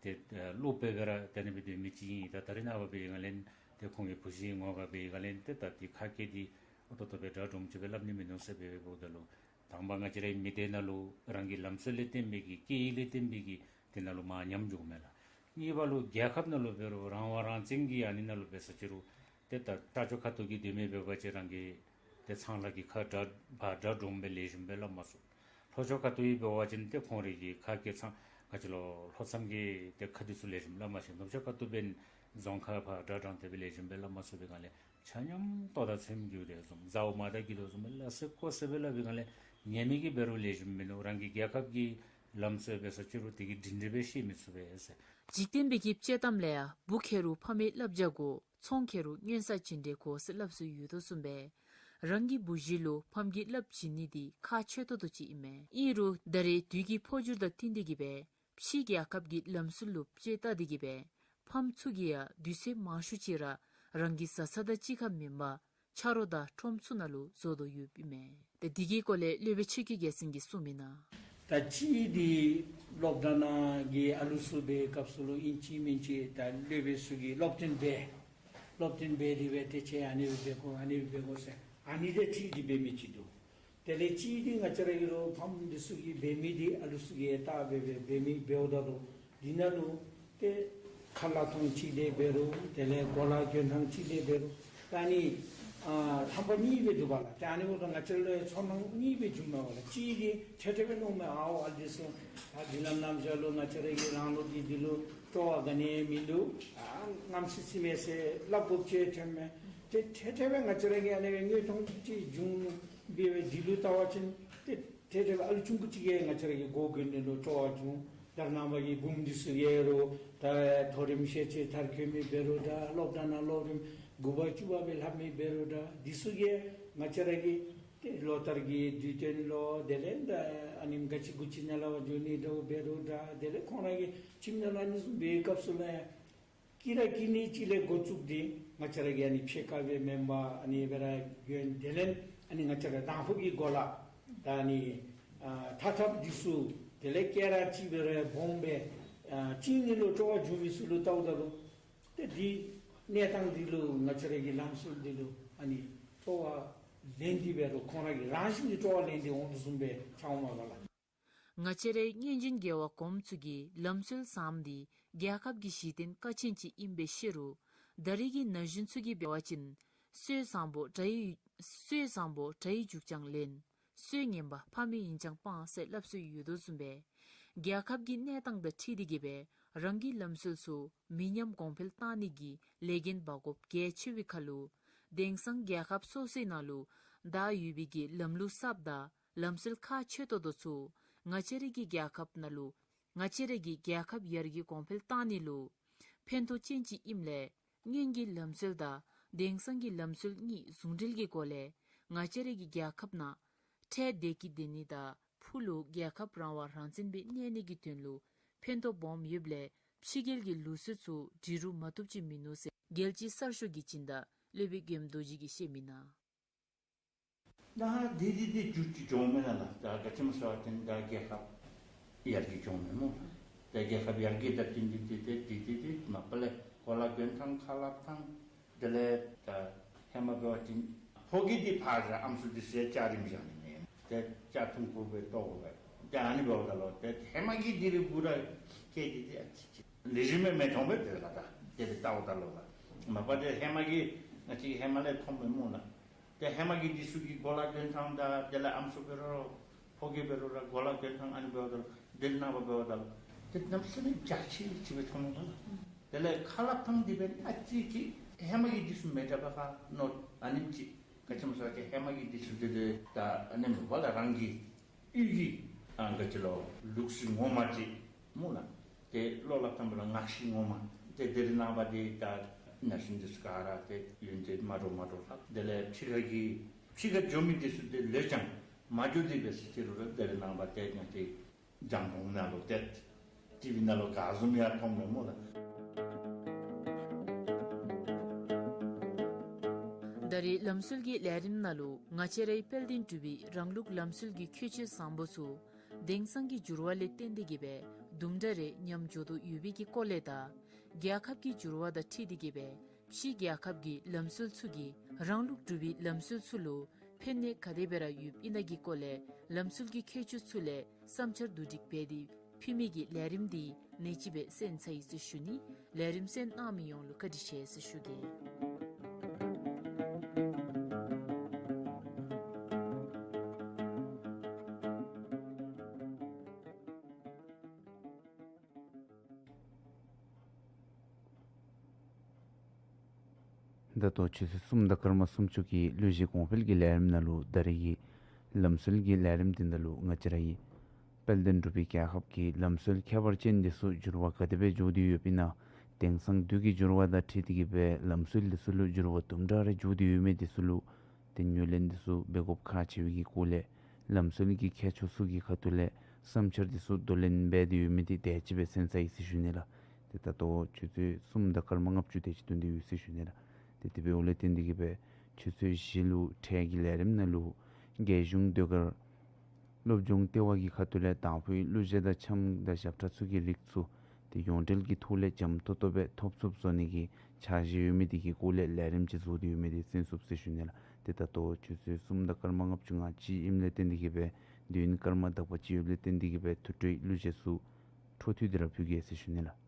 ཏེ་ཨེ་བློ་སྦེ་སྦེ་ར་ཏེ་ཨ་ནི་སྦེ་སྡོད་མི་ཅིག་ཨིན། ད་ད་རེས་ནངས་པ་འབད་བའི་སྒང་ལས་ཏེ་ཁོང་གི་བུ་གཞི་ངོ་མ་འབད་བའི་སྒང་ལས་ཏེ་ད་དེ་ཁ་སྐད་འདི་ཨོ་ཏོག་ཏོ་སྦེ་སྒྲ་སྒྲོམ་ཅིག་སྦེ་སླབ་ནི་མིན་ནུག་ཟེར་སྦེ་འབདཝ་ད་ལུ་དང་པ་ང་བཅས་རའི་མི་སྡེ་ནང་ལུ་རང་གི་ལམ་སྲོལ་ལས་བརྟེན་པའི་གི་སྐད་ཡིག་ལས་བརྟེན་པའི་གི་དེ་ནང་ལུ་མར་ཉམས་འགྱོཝ་མས་ལགས། གཉིས་པ་ལུ་རྒྱལ་ཁབ་ནང་ལུ་འབད་རུང་རང་དབང་རང་བཙན་གྱི་ཨ་ནི་ནང་ལུ་འབད་ས་ཅིག་རུང་ཏེ་ད་ཤར་ཕྱོགས་ཁ་ཐུག་གི་སྡོད་མི་འབད་བ་ཅིན་རང་གི་ཏེ་ཚང་ལྷ་གི་ཁ་སྒྲ་ཕར་སྒྲ་སྒྲོམ་སྦེ་ལེགས་ཤོམ་སྦེ་སླབ་མ་ཚུགས། ལྷོ་ཕྱོགས་ཁ་ཐུག་གི་འབད་བ་ཅིན་ཏེ་ཁོང་རའི་གི་ཁ་སྐད་ཚང་ག་ཅི་ལོ་ལྷོ་མཚམས་ཀྱི་ཏེ་ཁ་འདི་ཚུ་ལེགས་ཤོམ་སླབ་མ་ཤེས། ནུབ་ཕྱོགས་ཁ་ཐུག་འབདན་རྫོང་ཁ་ཕར་སྒྲ་དྲངས་ཏེ་སྦེ་ལེགས་ཤོམ་སྦེ་སླབ་མ་ཚུགས་པའི་སྒང་ལས་ཆ་མཉམ་ལྟོ་དང་ཚོདམ་གྱུར་དེ་བཟུམ་མཛའ་བོ་མ་དང་གི་དོ་བཟུམ་སླ་བསྲེ་ཀོ་བསྲེ་སྦེ་སླབ་པའི་སྒང་ལས་ཉན་མི་གིས་འབད་རུང་ལེགས་ཤོམ་མིན་ནུག། རང་གི་རྒྱལ་ཁབ་ཀྱི་ལམ་སྲོལ་འབད་ས་ཅིག་རུང་དེ་གི་སྒྲིང་སྒྲི་སྦེ་ཤེས་མི་ཚུགས་པས་ཟེར། འཇིག་རྟེན་པའི་གི་དཔྱེ་གཏམ་ལས་ཡང་བུ་ཁེ་རུ་ཕམ་གྱི་བསླབ་བྱ་དགོ། ཚོང་ཁེ་རུ་སྔོན་བསགས་ཇི་འདྲའི་དགོ་ཟེར་སླབ་སྲོལ་ཡོད་དོ་བཟུམ་སྦེ་རང་གི་བུ་གཞི་ལུ་ཕམ་གྱིས་སླབ་བྱིན་ནི་འདི་ཁག་ཆེ་ཏོག་ཏོ་ཅིག་ཨིན་མས། ཨིན་རུང་ད་རེས་དུས་ཀྱི་འཕོ་འགྱུར་དང་བསྟུན་ཏེ་གིས་སྦེ་ཕྱི་རྒྱལ་ཁབ་ཀྱི་ལམ་སྲོལ་ལུ་དཔྱད་བལྟ་སྟེ་གིས་སྦེ་ཕམ་ཚུ་གིས་ཡང་དུས་ཚོད་མང་ཤོས་ཅིག་ར་རང་གི་བཟའ་ཚང་དང་གཅིག་ཁར་མེན་པར་ཆ་རོགས་དང་ཁྲོམ་ཚུ་ནང་ལུ་བཟོ་དོ་ཡོདཔ་ཨིན་མས། ཏེ་འདི་གི་སྐོར་ལས་སློབ་དཔོན་ཆོས་སྐྱིད་རྒྱལ་མཚན་གྱིས་གསུངས་མི་ནང་། ད་གཅིག་འདི་སློབ་གྲྭ་ནང་གི་ཨ་ལུ་ཚུ་འབད་བའི་སྐབས་སུ་ལུ་ཨིན་ཅི་མིན་ཅི་ད་སློབ་དཔོན་ཚུ་གིས་སློབ་སྟོན་འབད་སློབ་སྟོན་འབད་དེ་སྦེ་ཏེ་ཁྱེད་ཨ་ནི་སྦེ་འབད་དགོ་ཨ་ནི་སྦེ་འབད་དགོ་ཟེར་ཨ་ནི་དེ་གཅིག་འདི་འབད་མི་ཅིག་འདུག། དེ་ལས་གཅིག་འདི་ང་བཅས་ར་གི་རོགས་ཕམ་འདི་ཚུ་གིས་འབད་མི་འདི་ཨ་ལུ་ཚུ་གིས་བལྟ་སྦེ་སྦེ་འབད་མི་འབདཝ་ད་ལུ་འདི་ནང་ལུ་ཏེ་ཁ་སླ་ཐངས་ཅིག་ལས་འབད་རུང་དེ་ལས་གོ་ལ་གྱོན་ཐངས་ཅིག་ལས་འབད་རུང་ད་ཨ་ནི་ ཨ་རྣམ་པ་གཉིས་སྦེ་འདུག་པ་ལགས། ཏེ་ཨ་ནི་འབདཝ་ད་ང་བཅས་ལུ་ཚོར་སྣང་གཉིས་སྦེ་བྱུངམ་མས་པ་ལགས། གཅིག་གིས་ཐེ་ཐེ་སྦེ་མནོཝ་མས། ཨའོ་ཨ་འདི་ཚུ་ད་མདུན་ལམ་གནམ་བྱཱར་ལུ་ང་བཅས་ར་གི་རང་ལུགས་ཀྱི་འདི་ལུ་སྤྲོ་བ་ག་ནི་ཡང་མིན་འདུག། ཨ་རྔམ་སི་སི་མས་ཟེར་སླབ་དགོཔ་ཅིག་ཐོནམ་མས། ཏེ་ཐེ་ཐེ་སྦེ་ང་བཅས་ར་གིས་ཨ་ནི་སྦེ་དངོས་མཐོང་ཅིག་བྱུང་སྦེ་འདི་ལུ་བལྟ་བ་ཅིན་ཏེ་ཐེ་ཐེ་སྦེ་ཨ་ལུ་ཆུང་ཀུ་ཅིག་གིས་ང་བཅས་ར་གི་སྒོ་གྱོན་ནི་ལུ་སྤྲོ་བ་བྱུང་། ད་རེས་ནངས་པ་གི་བུམོ་འདི་ཚུ་ཡང་རུང་ད་མཐོ་རིམ་ཤེས་ཚད་མཐར་འཁྱོལ་མི་འབད་རུང་ད་སློབ་གྲྭ་ནང་སློབ་རིམ་དགུ་པ་བཅུ་པ་སྦེ་ལྷབ་མི་འབད་རུང་ད་འདི་ཚུ་གིས་ང་བཅས་ར་གི་ཏེ་ལོ་ལྟར་གྱི་དུས་སྟོན་ལུ་དེ་ལས་ད་ཨ་ནེམ་ག་ཅི་གུ་ཅི་ནང་ལུ་འགྱོ་ནི་འདྲཝ་འབད་རུང་ད་དེ་ལས་ཁོང་ར་གི་ཁྱིམ་ནང་ལུ་ཨ་ནི་བཟུམ་འབད་བའི་སྐབས་སུ་ལུ་ཡང་སྐྱིད་ར་སྐྱིད་ནི་ཅིག་ལས་འགོ་བཙུགས་ཏེ་ང་བཅས་ར་གི་ཨ་ནི་ཕྱེད་ཀ་སྦེ་མེན་པར་ཨ་ནི་སྦེ་ར་གྱོན། དེ་ལས་ཨ་ནི་ང་བཅས་ར་དང་ཕུ་གི་གོ་ལ་ད་ཨ་ནི་ཨ་ཐག་ཐགཔ་འདི་ཚུ་དེ་ལས་སྐེ་རགས་ཅིག་སྦེ་ར་སྦོམ་སྦེ་ཨ་བཅིངས་ནི་ལུ་སྤྲོ་བ་བྱུང་མི་ཚུ་ལུ་བལྟཝ་ད་ལུ་ཏེ་འདི་གནས་སྟངས་འདི་ལུ་ང་བཅས་ར་གི་ལམ་སྲོལ་འདི་ལུ་ཨ་ནི་སྤྲོ་བ་ལེན་ཏེ་འབད་རུང་ཁོང་ར་གིས་རང་བཞིན་གྱིས་སྤྲོ་བ་ལེན་ཏེ་འོང་དོ་བཟུམ་སྦེ་ཆགསཔ་མས་པ་ལགས། ང་བཅས་རའི་སྔོན་བྱོན་རྒྱལ་བ་གོངམ་ཚུ་གིས་ལམ་སྲོལ་བཟངམ་འདི་རྒྱལ་ཁབ་ཀྱི་གཞི་རྟེན་ཀ་ཆེན་ཅིག་ཨིན་པའི་ཕྱིར་རུ་ད་རེས་ཀྱི་ན་གཞོན་ཚུ་གིས་འབད་བ་ཅིན་སྲོལ་བཟང་པོ་དགྲ་ཡི་སྲོལ་བཟང་པོ་དགྲ་ཡི་རྒྱུག་ཀྱང་ལེན། སྲོལ་ངན་པ་ཕ་མེས་ཡིན་ཀྱང་སྤང་ཟེར་སླབ་སྲོལ་ཡོད་དོ་བཟུམ་སྦེ་རྒྱལ་ཁབ་ཀྱི་གནས་སྟངས་དང་འཁྲིལ་ཏེ་གིས་སྦེ་རང་གི་ལམ་སྲོལ་ཚུ་མི་ཉམས་གོང་འཕེལ་བཏང་ནི་གི་ལས་འགན་འབག་དགོཔ་གལ་ཆེ་བའི་ཁར་ལུ་དེང་སང་རྒྱལ་ཁབ་སོ་སོའི་ནང་ལུ་དར་ཡོད་པའི་གི་ལམ་ལུགས་གསརཔ་དང་ལམ་སྲོལ་ཁག་ཆེ་ཏོག་ཏོ་ཚུ་ང་བཅས་རའི་གི་རྒྱལ་ཁབ་ནང་ལུ་ང་བཅས་རའི་གི་རྒྱལ་ཁབ་ཡར་རྒྱས་གོང་འཕེལ་བཏང་ནི་ལུ་ཕན་ཐོགས་ཅན་ཅིག་ཨིནམ་ལས་སྔོན་གྱི་ལམ་སྲོལ་དང་དེང་སང་གི་ལམ་སྲོལ་གཉིས་ཟུང་འབྲེལ་གྱི་སྒོ་ལས་ང་བཅས་རའི་གི་རྒྱལ་ཁབ་ནང་འཕྲལ་བདེ་སྐྱིད་ལྡན་ནི་དང་ཕུགས་ལུ་རྒྱལ་ཁབ་རང་དབང་རང་བཙན་སྦེ་གནས་ནི་གི་དོན་ལུ་ཕན་ཐོགས་སྦོམ་ཡོདཔ་ལས་ཕྱི་རྒྱལ་གྱི་ལུགས་སྲོལ་ཚུ་འབྲི་རུང་མ་བཏུབ་ཅིག་མིན་ནུག་ཟེར་རྒྱལ་སྤྱི་གསར་ཤོག་གི་སྦྱིན་བདག་སློབ་དཔོན་མགོནམ་རྡོ་རྗེ་གིས་བཤད་མི་ནང་། ད་འདི་འདི་འདི་འགྱུར་ཅིག་འགྱོཝ་མེན་ན་ལགས། ད་ག་ཅི་སྨོ་ཟེར་བ་ཅིན་ད་རྒྱལ་ཁབ་ཡར་རྒྱས་འགྱོཝ་མེན་སྨོ། ད་རྒྱལ་ཁབ་ཡར་རྒྱས་དང་འཁྲིལ་ཏེ་ཏེ་འདི་འདི་འདི་མ་པ་ལས་གོ་ལ་གྱོན་ཐངས་ཁ་སླབ་ཐངས་དེ་ལས་ད་ཧེ་མ་འབད་བ་ཅིན་ཕོ་སྐྱེས་འདི་ཕར་ར་ཨམ་སྲུ་འདི་ཚུ་ཡང་སྐྱ་རིངམ་བཞག་ནི་མེན། ཏེ་སྐྱ་ཐུང་ཀུ་སྦེ་བཏོག་དགོ་པས། ཏེ་ཨ་ནི་འབདཝ་ད་ལུ་ཏེ་ཧེ་མ་གི་འདི་རེ་འབུ་ར་སྐྱེས་འདི་འདི་ཨ་ཙི་ཅིག་ལེགས་ཤོམ་མེན་མི་མཐོང་པས། ཏེ་ལགས་ད་ཏེ་འདི་བལྟཝ་ད་ལུ་ལགས་མ་པ་ཏེ་ཧེ་མ་གི་ང་བཅས་ཧེ་མ་ལས་མཐོངམ་མས་སྨོ་ལགས། ཏེ་ཧེ་མ་གི་འདི་ཚུ་གི་གོ་ལ་གྱོན་ཐངས་དང་དེ་ལས་ཨམ་སྲུ་འབད་རུང་ཕོ་སྐྱེས་འབད་རུང་ར་གོ་ལ་གྱོན་ཐངས་ཨ་ནི་འབདཝ་ད་ལུ་འདི་རེ་ནངས་པ་འབདཝ་ད་ལུ་ཏེ་གནམ་མེད་ས་མེད་རྒྱ་ཆེ་ཅིག་སྦེ་མཐོང་ནུག་ལགས། དེ་ལས་ཁ་སླབ་ཐངས་འདི་འབད་ཨ་ཙི་ཅིག་ཧེ་མ་གི་འདི་ཚུ་མི་འདྲ་བ་ཁ་མནོ་ཨ་ནེམ་ཅིག། ག་ཅི་སྨོ་ཟེར་བ་ཅིན་ཧེ་མ་གི་འདི་ཚུ་འདི་འདི་ད་ཨ་ནེམ་འབདཝ་ལས་རང་གི་ཡུལ་གྱི་ཨ་ག་ཅི་ལོ་ལུགས་སྲོལ་ངོ་མ་ཅིག་སྨོ་ལགས། ཏེ་བློ་སླབ་ཐངས་འབདཝ་ལས་ངག་བཞེས་ངོ་མ། ཏེ་འདི་རེ་ནངས་པ་འདི་ད་ན་གཞོན་འདི་ཚུ་ག་ར་ཏེ་ཡོན་ཏན་མ་འདྲཝ་མ་འདྲཝ་ལྷག། དེ་ལས་ཕྱི་ཁ་གི་ཕྱི་ཁར་འགྱོ་མི་འདི་ཚུ་ཏེ་ལོས་ཀྱང་མ་འགྱོ་དེ་འབད་ཟེར་ཅི་རུང་ར་འདི་རེ་ནངས་པ་ཏེ་ང་བཅས་རྒྱང་མཐོང་ནང་ལུ་ཏེ་ཊི་ཝི་ནང་ལུ་ག་བཟུམ་ཡང་མཐོངམ་མས་སྨོ་ལགས། ད་རེས་ལམ་སྲོལ་གྱི་ལས་རིམ་ནང་ལུ་ང་བཅས་རའི་དཔལ་ལྡན་འབྲུག་པའི་རང་ལུགས་ལམ་སྲོལ་གྱི་ཁྱད་ཆོས་བཟང་པོ་ཚུ་དེང་སང་གི་འགྱུར་བ་ལས་བརྟེན་ཏེ་གིས་སྦེ་དུམ་གྲ་རེ་ཉམས་འགྱོ་དོ་ཡོད་པའི་གི་སྐོར་ལས་དང་རྒྱལ་ཁབ་ཀྱི་འགྱུར་བ་དང་འཁྲིལ་ཏེ་གིས་སྦེ་ཕྱི་རྒྱལ་ཁབ་ཀྱི་ལམ་སྲོལ་ཚུ་གིས་རང་ལུགས་འབྲུག་པའི་ལམ་སྲོལ་ཚུ་ལུ་ཕན་གནོད་ག་དེ་སྦེ་ར་ཡོདཔ་ཨིན་ན་གི་སྐོར་ལས་ལམ་སྲོལ་གྱི་ཁྱད་ཆོས་ཚུ་ལས་བསམ་འཆར་བསྡུ་སྒྲིག་འབད་དེ་ཕུལ་མི་གི་ལས་རིམ་འདི་ནེ་ཅིག་སྦེ་གསན་ཚར་ཡི་ཟེར་ཞུ་ནི། ལས་རིམ་གསན་གནང་མི་ཡོངས་ལུ་བཀའ་དྲིན་ཆེ་ཟེར་ཞུ་གེ། ད་ལྟོ་ཆུ་ཚོད་གསུམ་དང་སྐར་མ་སུམ་ཅུ་གི་གླུ་གཞས་གོང་འཕེལ་གྱི་ལས་རིམ་ནང་ལུ་ད་རེས་ཀྱི་ལམ་སྲོལ་གྱི་ལས་རིམ་འདི་ནང་ལུ་ང་བཅས་ར་གི་དཔལ་ལྡན་འབྲུག་པའི་རྒྱལ་ཁབ་ཀྱི་ལམ་སྲོལ་ཁྱད་པར་ཅན་འདི་ཚུ་འགྱུར་བ་ག་དེ་སྦེ་འགྱོ་སྟེ་ཡོདཔ་ཨིན་ན། དེང་སང་དུས་ཀྱི་འགྱུར་བ་དང་འཁྲིལ་ཏེ་གིས་སྦེ་ལམ་སྲོལ་འདི་ཚུ་ལུ་འགྱུར་བ་དུམ་གྲ་རེ་འགྱོ་སྟེ་ཡོད་མི་འདི་ཚུ་ལུ་ཏེ་ངོས་ལེན་འདི་ཚུ་འབད་དགོཔ་ཁག་ཆེ་བའི་གི་སྐོར་ལས་ལམ་སྲོལ་གྱི་ཁྱད་ཆོས་ཚུ་གི་ཁ་ཐུག་ལས་བསམ་འཆར་འདི་ཚུ་བསྡུ་ལེན་འབད་དེ་ཡོད་མི་འདི་དེ་ཅིག་སྦེ་གསན་ཚར་ཡི་ཟེར་ཞུ་ནི་ལགས། ཏེ་ད་ལྟོ་ཆུ་ཚོད་གསུམ་དང་སྐར་མ་ལྔ་བཅུ་དེ་ཅིག་ཐོན་ཏེ་ཡོད་ཟེར་ཞུ་ནི་ལགས། ཏེ་དེ་འབདཝ་ལས་བརྟེན་ཏེ་གིས་སྦེ་ཆུ་ཚོད་བཞི་ལུ་འཕྲལ་གྱི་ལས་རིམ་ནང་ལུ་རྒྱལ་གཞུང་ཟློས་གར་སློབ་སྦྱོང་ལྟེ་བ་གི་ཁ་ཐུག་ལས་དང་ཕུའི་གླུ་གཞས་དང་འཆམ་དང་ཞབས་ཁྲ་ཚུ་གི་རིགས་ཚུ་ཏེ་ཡོངས་འབྲེལ་གྱི་ཐོག་ལས་འཇམ་ཏོག་ཏོ་སྦེ་ཐོབ་ཚུགསཔ་བཟོ་ནི་གི་འཆར་གཞི་ཡོད་མི་འདི་གི་སྐོར་ལས་ལས་རིམ་ཅིག་བཟོ་སྟེ་ཡོད་མི་འདི་གསན་ཚུགས་ཟེར་ཞུ་ནི་ལགས། ཏེ་ད་ལྟོ་ཆུ་ཚོད་གསུམ་དང་སྐར་མ་ལྔ་བཅུ་ང་གཅིག་ཨིནམ་ལས་བརྟེན་ཏེ་གིས་སྦེ་དུས་ཡུན་སྐར་མ་དག་པ་ཅིག་ཡོདཔ་ལས་བརྟེན་ཏེ་གིས་སྦེ་ཐུགས་སྤྲོའི་གླུ་གཞས་ཚུ་འཕྲོ་མཐུད་དེ་ར་ཕུལ་གེ་ཟེར་ཞུ་ནི་ལགས།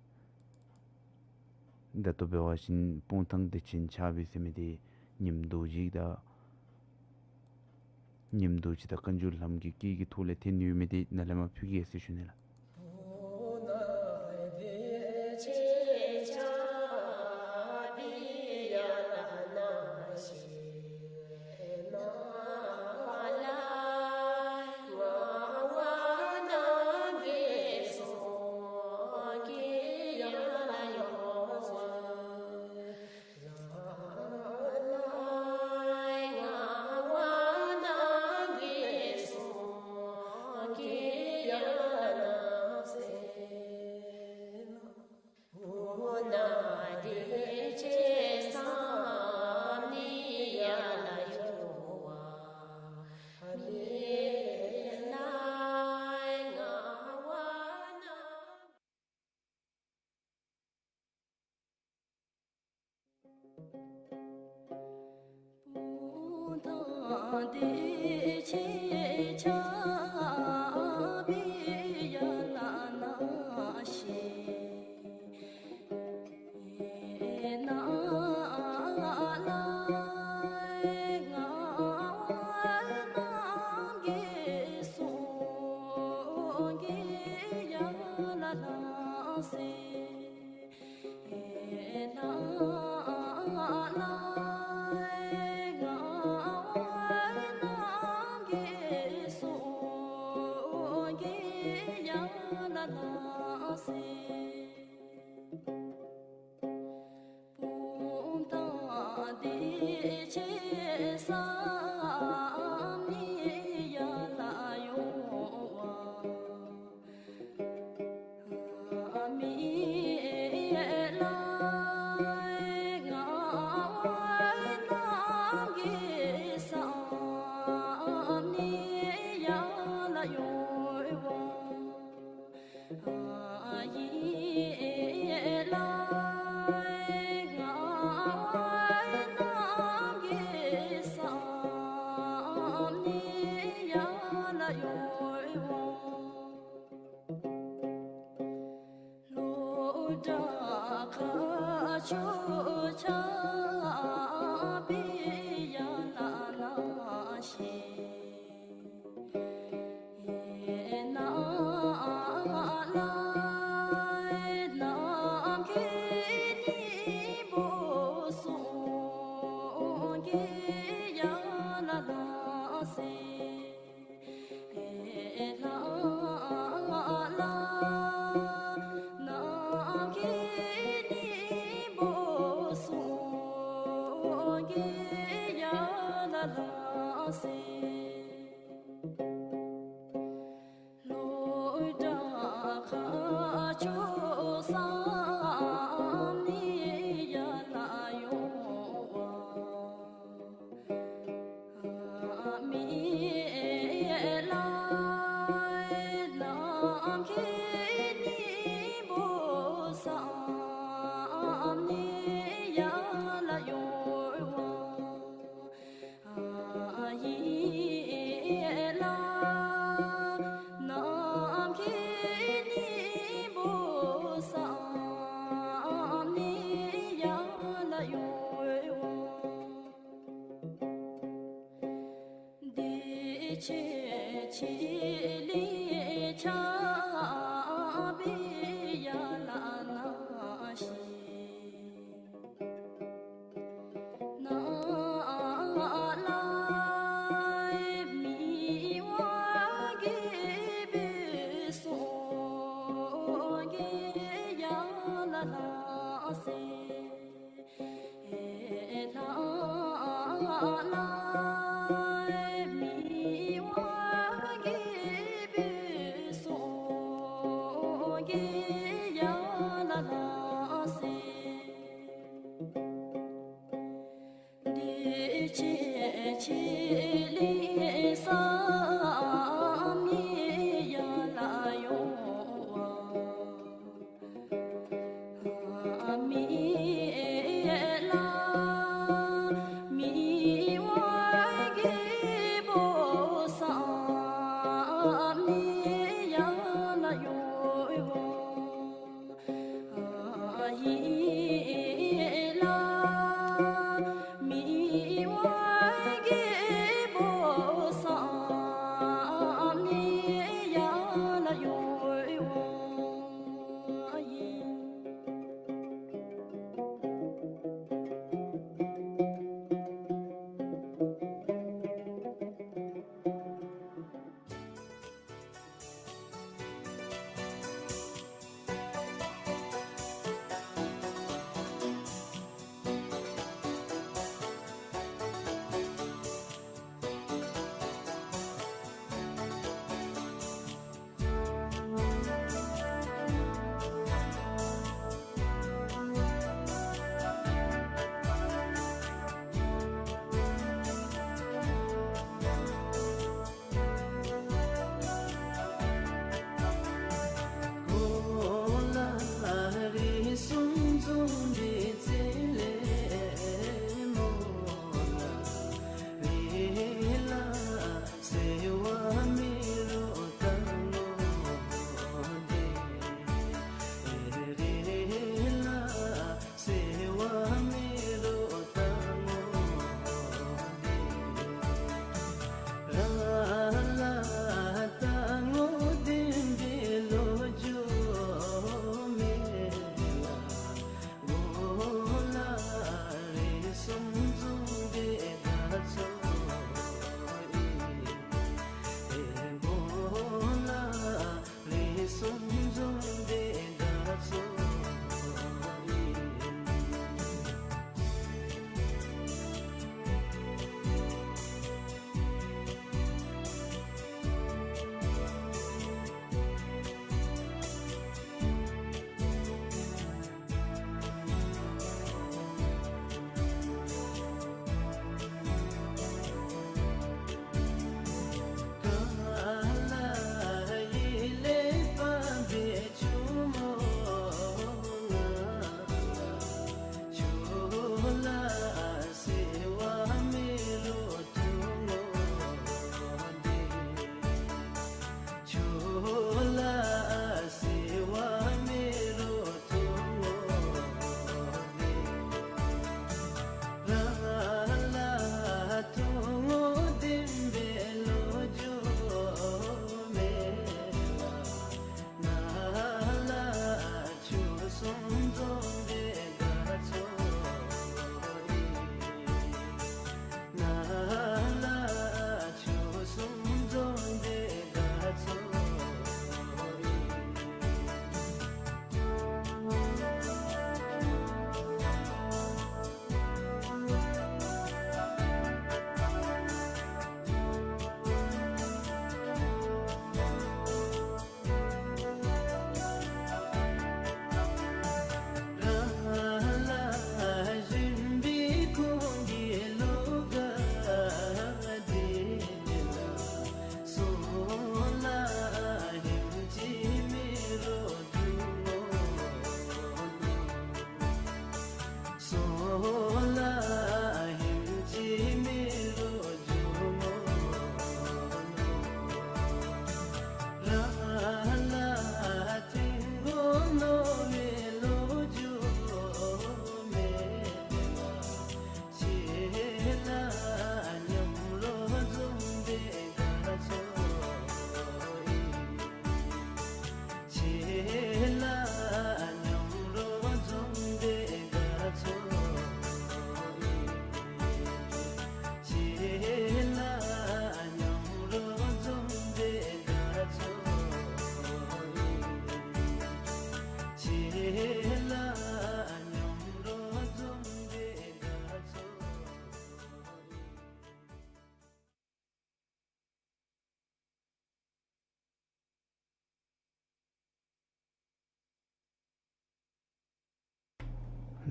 ད་ལྟོ་འབད་བ་ཅིན་སྤུངས་ཐང་བདེ་ཆེན་ཆར་པའི་ཟེར་མི་འདི་ ཉིམ་རྡོ་རྗེ་དང་ཉིམ་རྡོ་རྗེ་དང་བཀའ་འགྱུར་ལྷ་མོ་གི་སྐད་ཀྱི་ཐོག་ལས་འཐེན་ཡོད་མི་དེ་ནཱ་ལས་མར་ཕུལ་གེ་ཟེར་ཞུ་ནི་ལགས།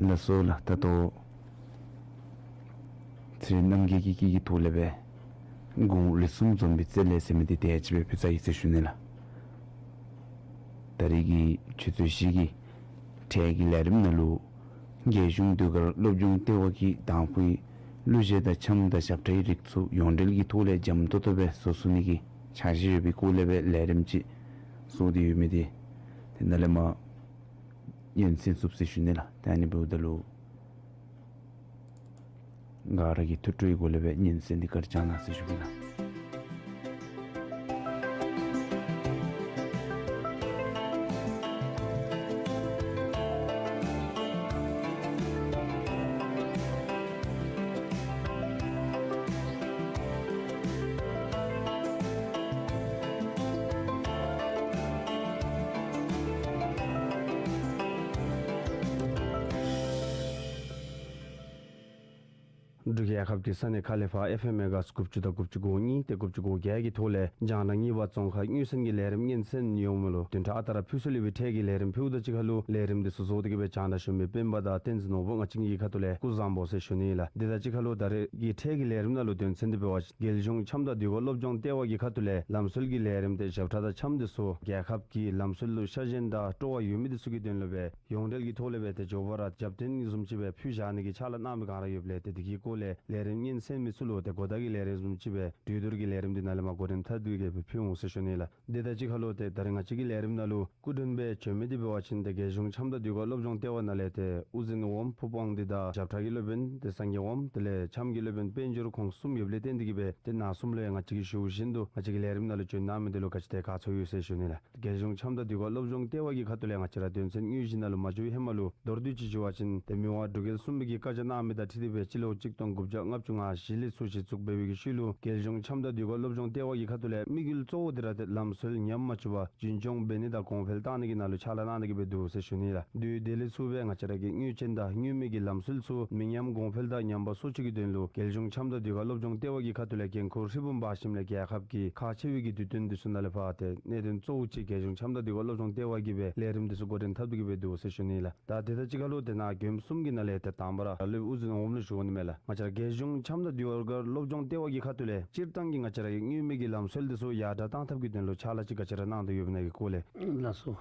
ལགས་སོ་ལགས། ད་ལྟོ་ཚེ་རིང་རྣམ་རྒྱལ་གྱི་སྐད་ཀྱི་ཐོག་ལས་སྦེ་དགུང་ལོ་གསུམ་འཛོམས་པའི་རྩེད་ལས་ཟེར་མི་འདི་དེ་ཅིག་སྦེ་ཕུལ་ཚར་ཡི་ཟེར་ཞུ་ནི་ལགས། ད་རེས་ཀྱི་ཆུ་ཚོད་བཞི་གི་འཕྲལ་གྱི་ལས་རིམ་ནང་ལུ་རྒྱལ་གཞུང་ཟློས་གར་སློབ་སྦྱོང་ལྟེ་བ་གིས་དང་ཕུའི་གླུ་གཞས་དང་འཆམ་དང་ཞབས་ཁྲའི་རིགས་ཚུ་ཡོངས་འབྲེལ་གྱི་ཐོག་ལས་འཇམ་ཏོང་ཏོ་སྦེ་བཟོ་ཚུགས་ནི་གི་འཆར་གཞི་ཡོད་པའི་སྐོར་ལས་སྦེ་ལས་རིམ་ཅིག་བཟོ་སྟེ་ཡོད་མི་འདི་དེ་ནང་ལས་མར་སྙན་གསན་ཚུགས་ཟེར་ཞུ་ནི་ལགས། ད་ཨ་ནི་འབདཝ་ད་ལུ་ག་ར་གིས་ཐུགས་སྤྲོ་བའི་སྒོ་ལས་སྦེ་སྙན་གསན་འདི་ག་ར་བཅང་གནང་ཟེར་ཞུ་གེ་ལགས། འབྲུག་རྒྱལ་ཁབ་ཀྱི་ས་གནས་ཁ་ལས་ཕར་ཨེཕ་ཨེམ་མེ་གྷ་ཧརཊ་དགུ་བཅུ་དང་དགུ་བཅུ་གོ་གཉིས་ཏེ་དགུ་བཅུ་གོ་བརྒྱད་ཀྱི་ཐོག་ལས་རྒྱང་བསྒྲགས་གཉིས་པ་རྫོང་ཁ་དངོས་གསལ་གྱི་ལས་རིམ་སྙན་གསན་ཡོངས་མི་ལུ་བདུན་ཕྲག་ཨ་རྟག་ར་ཕུལ་སྲོལ་ཡོད་པའི་འཕྲལ་གྱི་ལས་རིམ་ཕུལཝ་དང་གཅིག་ཁར་ལུ་ལས་རིམ་འདི་ཚུ་བཟོ་སྟེ་གི་སྦེ་རྒྱང་བསྒྲགས་ཞུ་མི་སྤེན་པ་དང་བསྟན་འཛིན་ནོར་བུ་ང་བཅས་ཀྱི་ཁ་ཐུག་ལས་སྐུ་གཟུགས་བཟང་པོ་ཟེར་ཞུ་ནི་ལགས། དེ་དང་གཅིག་ཁར་ལུ་ད་རེས་ཀྱི་འཕྲལ་གྱི་ལས་རིམ་ནང་ལུ་དོན་ཚན་འདི་འབད་བ་ཅིན་རྒྱལ་གཞུང་འཆམ་དང་ཟློས་གར་སློབ་སྦྱོང་ལྟེ་བ་གི་ཁ་ཐུག་ལས་ལམ་སྲོལ་གྱི་ལས་རིམ་ཏེ་ཞབས་ཁྲ་དང་འཆམ་འདི་ཚུ་རྒྱལ་ཁབ་ཀྱི་ལམ་སྲོལ་ལུ་ཤ་ཞེན་དང་སྤྲོ་བ་ཡོད་མི་འདི་ཚུ་གི་དོན་ལུ་སྦེ་ཡོངས་འབྲེལ་གྱི་ཐོག་ལས་སྦེ་ཏེ་མགྱོགས་པ་ར་རྒྱབ་རྟེན་བཟུམ་ཅིག་སྦེ་ཕུལ་བཞག་ནི་གི་ཕྱག་ལཱ་གནང་མི་ག་ར་ཡོདཔ་ལས་ཏེ་དེ་གི་སྐོར་ལས་ལས་རིམ་སྙན་གསན་མི་ཚུ་ལུ་ཏེ་གོ་བརྡ་གི་ལས་རིམ་བཟུམ་ཅིག་སྦེ་གྲོས་བསྡུར་གྱི་ལས་རིམ་འདི་ནང་ལས་མར་འགོ་འདྲེན་འཐབ་སྟེ་གི་སྦེ་ཕུལ་འོང་ཟེར་ཞུ་ནི་ལགས། དེ་དང་གཅིག་ཁར་ལུ་ཏེ་ད་རེས་ང་བཅས་ཀྱི་ལས་རིམ་ནང་ལུ་སྐུ་མགྲོན་སྦེ་བྱོན་མི་འདི་འབད་བ་ཅིན་ཏེ་རྒྱལ་གཞུང་འཆམ་དང་ཟློས་གར་སློབ་སྦྱོང་ལྟེ་བ་ནང་ལས་ཏེ་དབུ་འཛིན་འོགམ་ཕུར་དཔང་འདི་དང་ཞབས་ཁྲ་གི་སློབ་དཔོན་ཏེ་སངས་རྒྱས་འོགམ་དེ་ལས་འཆམ་གྱི་སློབ་དཔོན་དཔལ་འབྱོར་ཁོང་གསུམ་ཡོདཔ་ལས་བརྟེན་ཏེ་གི་སྦེ་ཏེ་ནཱ་གསུམ་ལུ་ཡང་ང་བཅས་ཀྱིས་ཞུ་བཞིན་དུ་ང་བཅས་ཀྱི་ལས་རིམ་ནང་ལུ་བྱོན་གནང་མི་འདི་ལུ་བཀའ་དྲིན་དེ་ཁག་ཆེ་ཡོད་ཟེར་ཞུ་ནི་ལགས། རྒྱལ་གཞུང་འཆམ་དང་ཟློས་གར་སློབ་སྦྱོང་ལྟེ་བ་གི་ཁ་ཐུག་ལས་ང་བཅས་ར་དོན་ཚན་དངོས་གཞི་ནང་ལུ་མ་འཛུལ་བའི་ཧེ་མ་ལུ་མདོར་བསྡུས་ཅིག་ཞུ་བ་ཅིན་ཏེ་མི་དབང་འབྲུག་རྒྱལ་གསུམ་པའི་གི་བཀའ་རྒྱ་གནང་མི་དང་འཁྲིལ་ཏེ་སྦེ་སྤྱི་ལོ་གཅིག་སྟོང་དགུ་བརྒྱ་ལྔ་བཅུ་ང་བཞི་ལས་ཚུར་གཞི་བཙུགས་འབད་བའི་གི་ཤུལ་ལུ་རྒྱལ་གཞུང་འཆམ་དང་ཟློས་གར་སློབ་སྦྱོང་ལྟེ་བ་གི་ཁ་ཐུག་ལས་དམིགས་ཡུལ་གཙོ་བོ་འདི་ར་ཏེ་ལམ་སྲོལ་ཉམས་མ་བཅུག་པར་རྒྱུན་སྐྱོང་འབད་ནི་དང་གོང་འཕེལ་བཏང་ནི་གི་ནང་ལུ་ཕྱག་ལཱ་གནང་སྟེ་གི་སྦེ་འདུག་ཟེར་ཞུ་ནི་ལགས། དུས་དེ་ལས་ཚུར་སྦེ་ང་བཅས་ར་གི་དངོས་ཅན་དང་དངོས་མེད་ཀྱི་ལམ་སྲོལ་ཚུ་མི་ཉམས་གོང་འཕེལ་དང་ཉམས་པ་སོར་ཆུད་ཀྱི་དོན་ལུ་རྒྱལ་གཞུང་འཆམ་དང་ཟློས་གར་སློབ་སྦྱོང་ལྟེ་བ་གི་ཁ་ཐུག་ལས་འགན་ཁུར་ཧྲིལ་བུམ་འབག་ཞིནམ་ལས་རྒྱལ་ཁབ་ཀྱི་ཁག་ཆེ་བའི་གི་དུས་སྟོན་འདི་ཚུ་ནང་ལས་ཕར་ཏེ་གནད་དོན་གཙོ་བོ་ཅིག་རྒྱལ་གཞུང་འཆམ་དང་ཟློས་གར་སློབ་སྦྱོང་ལྟེ་བ་གིས་སྦེ་ལས་རིམ་འདི་ཚུ་འགོ་འདྲེན་འཐབ་སྟེ་གི་སྦེ་འདུག་ཟེར་ཞུ་ནི་ལགས། ད་དེ་དང་གཅིག་ཁར་ལུ་ཏེ་ནཱ་མགྱོནམ་གསུམ་གྱི་ནང་ལས་ཏེ་དང་པ་ར་ལུ་དབུ་འཛིན་འོགམ་ལུ་ཞུ་འོང་ནི་མས་ལགས། ང་བཅས་ར་རྒྱལ་གཞུང་འཆམ་དང་ཟློས་གར་སློབ་སྦྱོང་ལྟེ་བ་གི་ཁ་ཐུག་ལས་སྤྱིར་བཏང་གི་ང་བཅས་ར་གི་དངོས་མེད་ཀྱི་ལམ་སྲོལ་འདི་ཚུ་ཡར་དྲག་གཏང་ཐབས་ཀྱི་དོན་ལུ་ཕྱག་ལཱ་ཅིག་ག་ཅི་ར་གནང་དོ་ཡོདཔ་ན་གི་སྐོར་ལས། ལགས་སོ།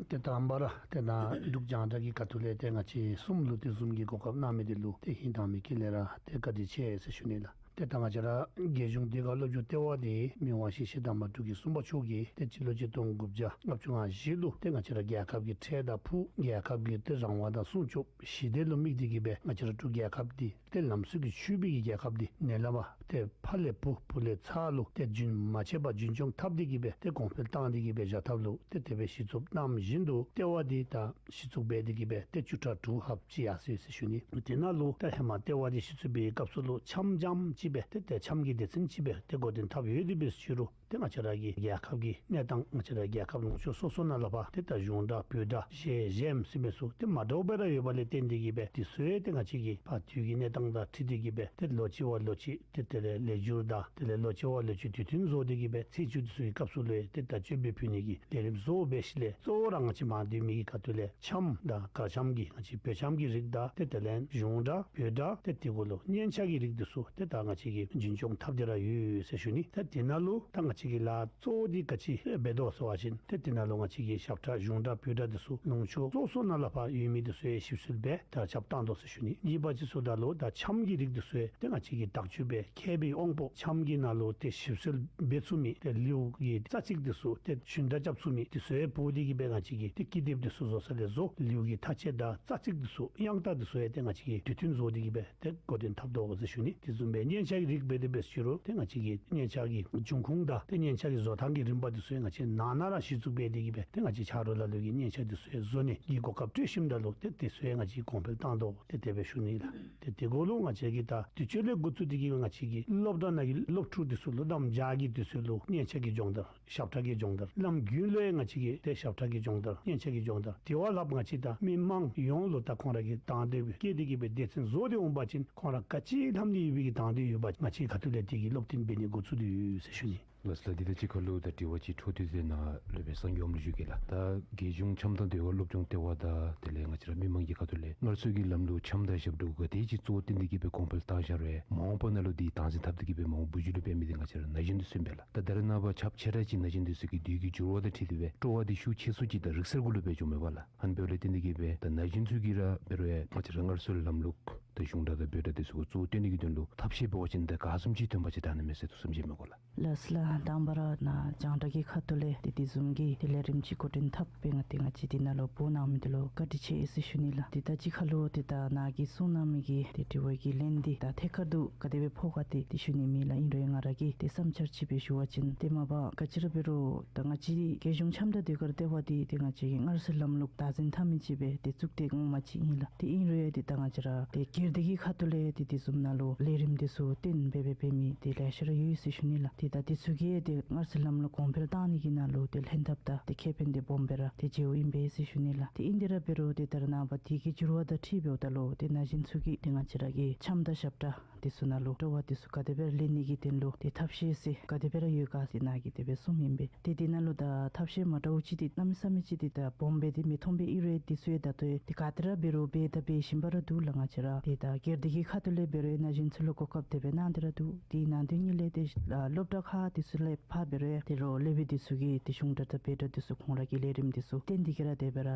ཏེ་དང་པ་ར་ཏེ་ནཱ་འབྲུག་རྒྱང་བསྒྲགས་ཀྱི་ཁ་ཐུག་ལས་ཏེ་ང་བཅས་གསུམ་ལུ་དེ་བཟུམ་གྱི་གོ་སྐབས་གནང་མི་འདི་ལུ་ཏེ་ཧིང་དྭངས་མའི་དཀྱིལ་ལས་ར་ཏེ་བཀའ་དྲིན་ཆེ་ཟེར་ཞུ་ནི་ལགས། ཏེ་ད་ང་བཅས་ར་རྒྱལ་གཞུང་ཟློས་གར་སློབ་སྦྱོང་ལྟེ་བ་འདི་མི་དབང་ཞེ་བཞི་དམ་པ་འབྲུག་རྒྱལ་གསུམ་པ་མཆོག་གིས་ཏེ་སྤྱི་ལོ་གཅིག་སྟོང་དགུ་བརྒྱ་ལྔ་བཅུ་ང་བཞི་ལུ་ཏེ་ང་བཅས་ར་རྒྱལ་ཁབ་ཀྱི་འཕྲལ་དང་ཕུགས་རྒྱལ་ཁབ་ཀྱི་ཏེ་རང་དབང་དང་སྲུང་སྐྱོབ་ཞི་བདེ་ལུ་དམིགས་ཏེ་གི་སྦེ་ང་བཅས་ར་འབྲུག་རྒྱལ་ཁབ་འདི་ཏེ་ལམ་སྲོལ་གྱི་ཆོས་པའི་གི་རྒྱལ་ཁབ་འདི་ནཱ་ལས་མར་ཏེ་ཕ་ལས་བུ་བུ་ལས་ཚ་ལུ་ཏེ་རྒྱུན་མ་ཆད་པར་རྒྱུན་སྐྱོང་འཐབ་སྟེ་གི་སྦེ་ཏེ་གོང་འཕེལ་བཏང་སྟེ་གི་སྦེ་བཞག་ཐབས་ལུ་ཏེ་དེ་སྦེ་གཞི་བཙུགས་གནང་བཞིན་དུ་ལྟེ་བ་འདི་ད་གཞི་བཙུགས་འབད་དེ་གི་སྦེ་ཏེ་བཅུ་ཕྲག་དྲུག་ལྷགཔ་ཅིག་ཡར་སོ་ཡི་ཟེར་ཞུ་ནི། དེ་ནང་ལུ་ད་ཧེ་མ་ལྟེ་བ་འདི་གཞི་བཙུགས་པའི་སྐབས་སུ་ལུ་འཆམ་འཇམ་ཅིག་སྦེ་ཏེ་ཏེ་འཆམ་གྱི་སྡེ་ཚན་ཅིག་སྦེ་ཏེ་འགོ་འདྲེན་འཐབ་ཡོད་དེ་འབད་ཟེར་ཞུ་རུང་ཏེ་ང་བཅས་ར་གི་རྒྱལ་ཁབ་ཀྱི་གནས་སྟངས་ང་བཅས་ར་རྒྱལ་ཁབ་ལུང་ཕྱོགས་སོ་སོ་ནང་ལས་ཕར་ཏེ་ད་གཞུང་སྒྲ་བོད་སྒྲ་གཞས་གཞས་ཟེར་མི་ཚུ་ཏེ་མ་འདྲཝ་སྦེ་ར་ཡོདཔ་ལས་བརྟེན་ཏེ་གི་སྦེ་དེ་ཚུ་ཡང་ཏེ་ང་བཅས་ཀྱིས་ཕར་དུས་ཀྱི་གནས་སྟངས་དང་འཁྲིལ་ཏེ་གི་སྦེ་ཏེ་ལོ་གཅིག་བ་ལོ་གཅིག་ཏེ་དེ་ལས་ལེགས་བསྒྱུར་དང་དེ་ལས་ལོ་གཅིག་བ་ལོ་གཅིག་དུས་མཐུན་བཟོ་སྟེ་གི་སྦེ་ཚེས་བཅུ་དེ་ཚུ་གི་སྐབས་སུ་ལུ་ཡང་ཏེ་ད་སྤྱོད་འབད་ཕུལ་ནི་གི་ལས་རིམ་བཟོ་འབད་ཞིནམ་ལས་གཙོ་བོ་ར་ང་བཅས་མར་འདི་མི་གི་ཁ་ཐུག་ལས་འཆམ་དང་གར་འཆམ་གྱི་ང་བཅས་བོད་འཆམ་གྱི་རིགས་དང་ཏེ་དེ་ལས་གཞུང་སྒྲ་བོད་སྒྲ་ཏེ་དེ་གུ་ལུ་སྙན་ཆ་གི་རིགས་དེ་ཚུ་ཏེ་ད་ང་བཅས་ཀྱིས་རྒྱུན་སྐྱོང་འཐབ་སྟེ་ར་ཡོད་ཟེར་ཞུ་ནི། ཏེ་དེ་ནང་ལུ་ད་ང་བཅས་ཀྱིས་ལཱ་གཙོ་བོ་འདི་ག་ཅི་འབད་དོ་ཟེར་བ་ཅིན་ཏེ་དེ་ནང་ལུ་ང་བཅས་ཀྱིས་ཞབས་ཁྲ་གཞུང་སྒྲ་བོད་སྒྲ་དེ་ཚུ་ལུང་ཕྱོགས་སོ་སོ་ནང་ལས་ཕར་ཡོད་མི་དེ་ཚུ་ཡང་ཞིབ་འཚོལ་འབད་དར་ཁྱབ་བཏང་དོ་ཟེར་ཞུ་ནི། གཉིས་པ་ཅིག་ཟེརཝ་ད་ལུ་ད་འཆམ་གྱི་རིགས་དེ་ཚུ་ཡང་ཏེ་ང་བཅས་ཀྱིས་དག་བཅོས་འབད་མཁས་པའི་དབང་པོ་འཆམ་གྱི་ནང་ལུ་ཏེ་ཞིབ་འཚོལ་འབད་ཚུགས་མི་ཏེ་ལེའུ་གི་རྩ་ཚིག་དེ་ཚུ་ཏེ་ཞུན་བརྡར་རྐྱབ་ཚུགས་མི་དེ་ཚུ་ཡང་འབོ་སྟེ་གི་སྦེ་ང་བཅས་ཀྱིས་ཏེ་ཀི་དེབ་དེ་ཚུ་བཟོ་ས་ལས་བཟོ་ལེའུ་གི་མཐའ་དཔྱད་དང་རྩ་ཚིག་དེ་ཚུ་དབྱངས་རྟ་དེ་ཚུ་ཡང་ཏེ་ང་བཅས་ཀྱིས་དུས་མཐུན་བཟོ་སྟེ་གི་སྦེ་ཏེ་འགོ་འདྲེན་འཐབ་དོ་ཟེར་ཞུ་ནི། དེ་བཟུམ་སྦེ་སྙན་ཆ་གི་རིགས་འབད་དེ་འབད་ཟེར་རུང་ཏེ་ང་བཅས་ཀྱིས་སྙན་ཆ་གི་འབྱུང་ཁུངས་དང་ཏེ་སྙན་ཆ་གི་བཟོ་ཐངས་ཀྱི་རིམ་པ་དེ་ཚུ་ཡང་ང་བཅས་ནང་ན་ར་གཞི་བཙུགས་འབད་དེ་གི་སྦེ་ཏེ་ང་བཅས་ཆ་རོགས་ལ་ལུ་གིས་སྙན་ཆ་དེ་ཚུ་ཡང་བཟོ་ནི་གི་གོ་སྐབས་སྤྲོད་ཞིནམ་ད་ལུ་ཏེ་དེ་ཚུ་ཡང་ང་བཅས་གོང་འཕེལ་བཏང་དོ་ཏེ་དེ་སྦེ་ཞུ་ནི་ལགས། ཏེ་དེ་གུ་ལུ་ང་བཅས་ཀྱིས་ད་དུས་ཚོད་ལས་འགོ་བཙུགས་ཏེ་གི་སྦེ་ང་བཅས་ཀྱིས་སློབ་གྲྭ་ནང་གི་སློབ་ཕྲུག་དེ་ཚུ་ལུ་གནམ་བྱཱར་གྱི་དུས་ཚོད་ལུ་སྙན་ཆ་གི་སྦྱོང་བརྡར་ཞབས་ཁྲ་གི་སྦྱོང་བརྡར། གནམ་དགུན་ལུ་ཡང་ང་བཅས་ཀྱིས་ཏེ་ཞབས་ཁྲ་གི་སྦྱོང་བརྡར་སྙན་ཆ་གི་སྦྱོང་བརྡར། དེ་བ་ལྷགཔ་ང་བཅས་ད་མི་མང་ཡོངས་ལུ་ད་ཁོང་ར་གིས་དང་འདོད་སྦེ་བསྐྱེད་དེ་གི་སྦེ་སྡེ་ཚན་བཟོ་སྟེ་འོང་པ་ཅིན་ཁོང་ར་ག་ཅི་ལྷབ་ནི་ཡོད་པའི་གི་དང་འདོད་ཡོད་པ་ང་བཅས་ཁ་ཐུག་ལས་དེ་གི་སློབ་སྟོན་འབད་ནི་འགོ་བཙུགས་ཏེ་ཡོད་ཟེར་ཞུ་ནི། ལགས་སོ་ལགས། དེ་དང་གཅིག་ཁར་ལུ་ད་དྲི་བ་ཅིག་འཕྲོ་མཐུད་དེ་ནཱ་སློབ་དཔོན་སངས་རྒྱས་དབང་མོ་ལུ་ཞུ་གེ་ལགས། ད་རྒྱལ་གཞུང་འཆམ་དང་འདོད་ཁམས་སློབ་སྦྱོང་ལྟེ་བ་དང་དེ་ལས་ང་བཅས་ར་མི་མང་གི་ཁ་ཐུག་ལས་སྔར་སྲོལ་གྱི་ལམ་ལུགས་འཆམ་དང་ཞབས་བྲོ་ག་དེ་ཅིག་གཙོ་བོ་བཏོན་ཏེ་གིས་སྦེ་གོང་འཕེལ་བཏང་བཞག་རུང་མ་འོངས་པ་ནང་ལུ་དེ་སྟངས་འཛིན་འཐབ་སྟེ་གིས་སྦེ་མ་འོངས་བུ་བརྒྱུད་ལུ་འབད་མི་དེ་ང་བཅས་ར་ན་གཞོན་འདི་ཚུ་ཨིན་པས་ལགས། ད་ད་རེས་ནངས་པ་ཁྱབ་ཆེ་དྲགས་ཅིག་ན་གཞོན་འདི་ཚུ་གིས་དུས་ཀྱི་འགྱུར་བ་དང་འཁྲིལ་ཏེ་སྦེ་སྤྲོ་བ་དེ་ཤུགས་ཆེ་སུ་ཅིག་དང་རིག་གསར་གུ་ལུ་འབད་འགྱོཝ་མས་པ་ལགས། ཨ་ནི་འབདཝ་ལས་བརྟེན་ཏེ་གིས་སྦེ་ད་ན་གཞོན་ཚུ་གིས་ར་འབད་རུང་ང་བཅས་ར་སྔར་སྲོལ་ལམ་ལུགས་ད་གཞུང་སྒྲ་དང་བོད་སྒྲ་འདི་ཚུ་གུ་གཙོ་བོ་བཏོན་ནི་གི་དོན་ལུ་ཐབས་ཤེས་འབད་བ་ཅིན་ད་ག་བཟུམ་ཅིག་བཏོན་པ་ཅིན་དྲག་ནི་མས་ཟེར་དོ་བཟུམ་ཅིག་སྨོ་གོ་ལགས། ལགས་སོ་ལགས། དང་པ་ར་ནཱ་རྒྱང་བསྒྲགས་ཀྱི་ཁ་ཐུག་ལས་ཏེ་དེ་བཟུམ་གྱི་ཏེ་ལས་རིམ་ཅིག་འགོ་འདྲེན་འཐབ་སྦེ་ང་ཏེ་ང་བཅས་འདི་ནང་ལུ་འབོ་གནང་མི་འདི་ལུ་བཀའ་དྲིན་ཆེ་ཟེར་ཞུ་ནི་ལགས། ཏེ་ད་ཅི་ཁ་ལུ་ཏེ་ད་ནཱ་གིས་གསུང་གནང་མི་གི་ཏེ་དྲི་བ་གི་ལན་འདི་ད་ཐད་ཀར་དུ་ག་དེ་སྦེ་ཕོག་ག་ཏེ་ཏེ་ཞུ་ནི་མེད་ལགས། ཨིན་རུང་ང་ར་གི་ཏེ་བསམ་འཆར་ཅིག་སྦེ་ཞུ་བ་ཅིན་ཏེ་མ་པ་ག་ཅི་ར་འབད་རུང་ད་ང་བཅས་རྒྱལ་གཞུང་འཆམ་དང་ཟློས་གར་ལྟེ་བ་འདི་ཏེ་ང་བཅས་ཀྱི་སྔར་སྲོལ་ལམ་ལུགས་བདག་འཛིན་འཐབ་མི་ཅིག་སྦེ་ཏེ་བཙུགས་ཏེ་འོང་མི་ཅིག་ཨིན་ལགས། ཏེ་ཨིན་རུང་ཡང་ཏེ་ད་ང་བཅས་ར་ཏེ་སྒེར་སྡེ་གི་ཁ་ཐུག་ལས་ཏེ་དེ་བཟུམ་ནང་ལུ་ལས་རིམ་འདི་ཚུ་བཏོན་འབད་འབད་འབད་མི་ཏེ་ལེ་ཤ་ར་ཡོད་ཟེར་ཞུ་ནི་ལགས། ཏེ་ད་དེ་ཚུ་གིས་ཏེ་སྔར་སྲོལ་ལམ་ལུགས་གོང་འཕེལ་བཏང་ནི་གི་ནང་ལུ་ཏེ་ལྷན་ཐབས་དང་ཏེ་ཁེ་ཕན་འདི་སྦོམ་སྦེ་ར་ཏེ་འབྱུངམ་ཨིན་པས་ཟེར་ཞུ་ནི་ལགས། ཏེ་ཨིན་དེ་ར་འབད་རུང་ཏེ་ད་རེས་ནངས་པ་དུས་ཀྱི་འགྱུར་བ་དང་འཁྲིལ་འབདཝ་ད་ལུ་ཏེ་ན་གཞོན་ཚུ་གིས་ཏེ་ང་བཅས་ར་གི་འཆམ་དང་ཞབས་བྲོ་འདི་ཚུ་ནང་ལུ་སྤྲོ་བ་འདི་ཚུ་ག་དེ་སྦེ་ར་ལེན་ནི་གི་དོན་ལུ་ཏེ་ཐབས་ཤེས་ཟེར་ག་དེ་སྦེ་ར་ཡོད་ག་ཟེར་ནཱ་གིས་དེ་སྦེ་གསུངམ་ཨིན་པས། ཏེ་འདི་ནང་ལུ་ད་ཐབས་ཤེས་མ་འདྲཝ་ཅིག་འདི་གནམ་མེད་ས་མེད་ཅིག་འདི་ད་སྦོམ་སྦེ་འདི་མི་མཐོང་པས། ཨིན་རུང་འདི་ཚུ་ཡང་ད་ལྟོ་ཡང་འདི་ག་ཏེ་ར་འབད་རུང་འབད་དང་འབད་བཞིན་པ་ར་འདུག་ལགས། ང་བཅས་ར་ཏེ་ད་སྒེར་སྡེ་གི་ཁ་ཐུག་ལས་འབད་རུང་ན་གཞོན་ཚུ་ལུ་གོ་སྐབས་དེ་སྦེ་གནང་སྟེ་ར་འདུག། དེ་ནང་དོན་ཉིད་ལས་ཏེ་སློབ་གྲྭ་ཁག་འདི་ཚུ་ལས་ཕར་འབད་རུང་ཡང་ཏེ་རོགས་སློབ་དཔོན་འདི་ཚུ་གིས་ཏེ་གཞུང་སྒྲ་དང་བོད་སྒྲ་འདི་ཚུ་ཁོང་ར་གི་ལས་རིམ་འདི་ཚུ་བཏོན་ཏེ་གིས་ར་དེ་སྦེ་ར་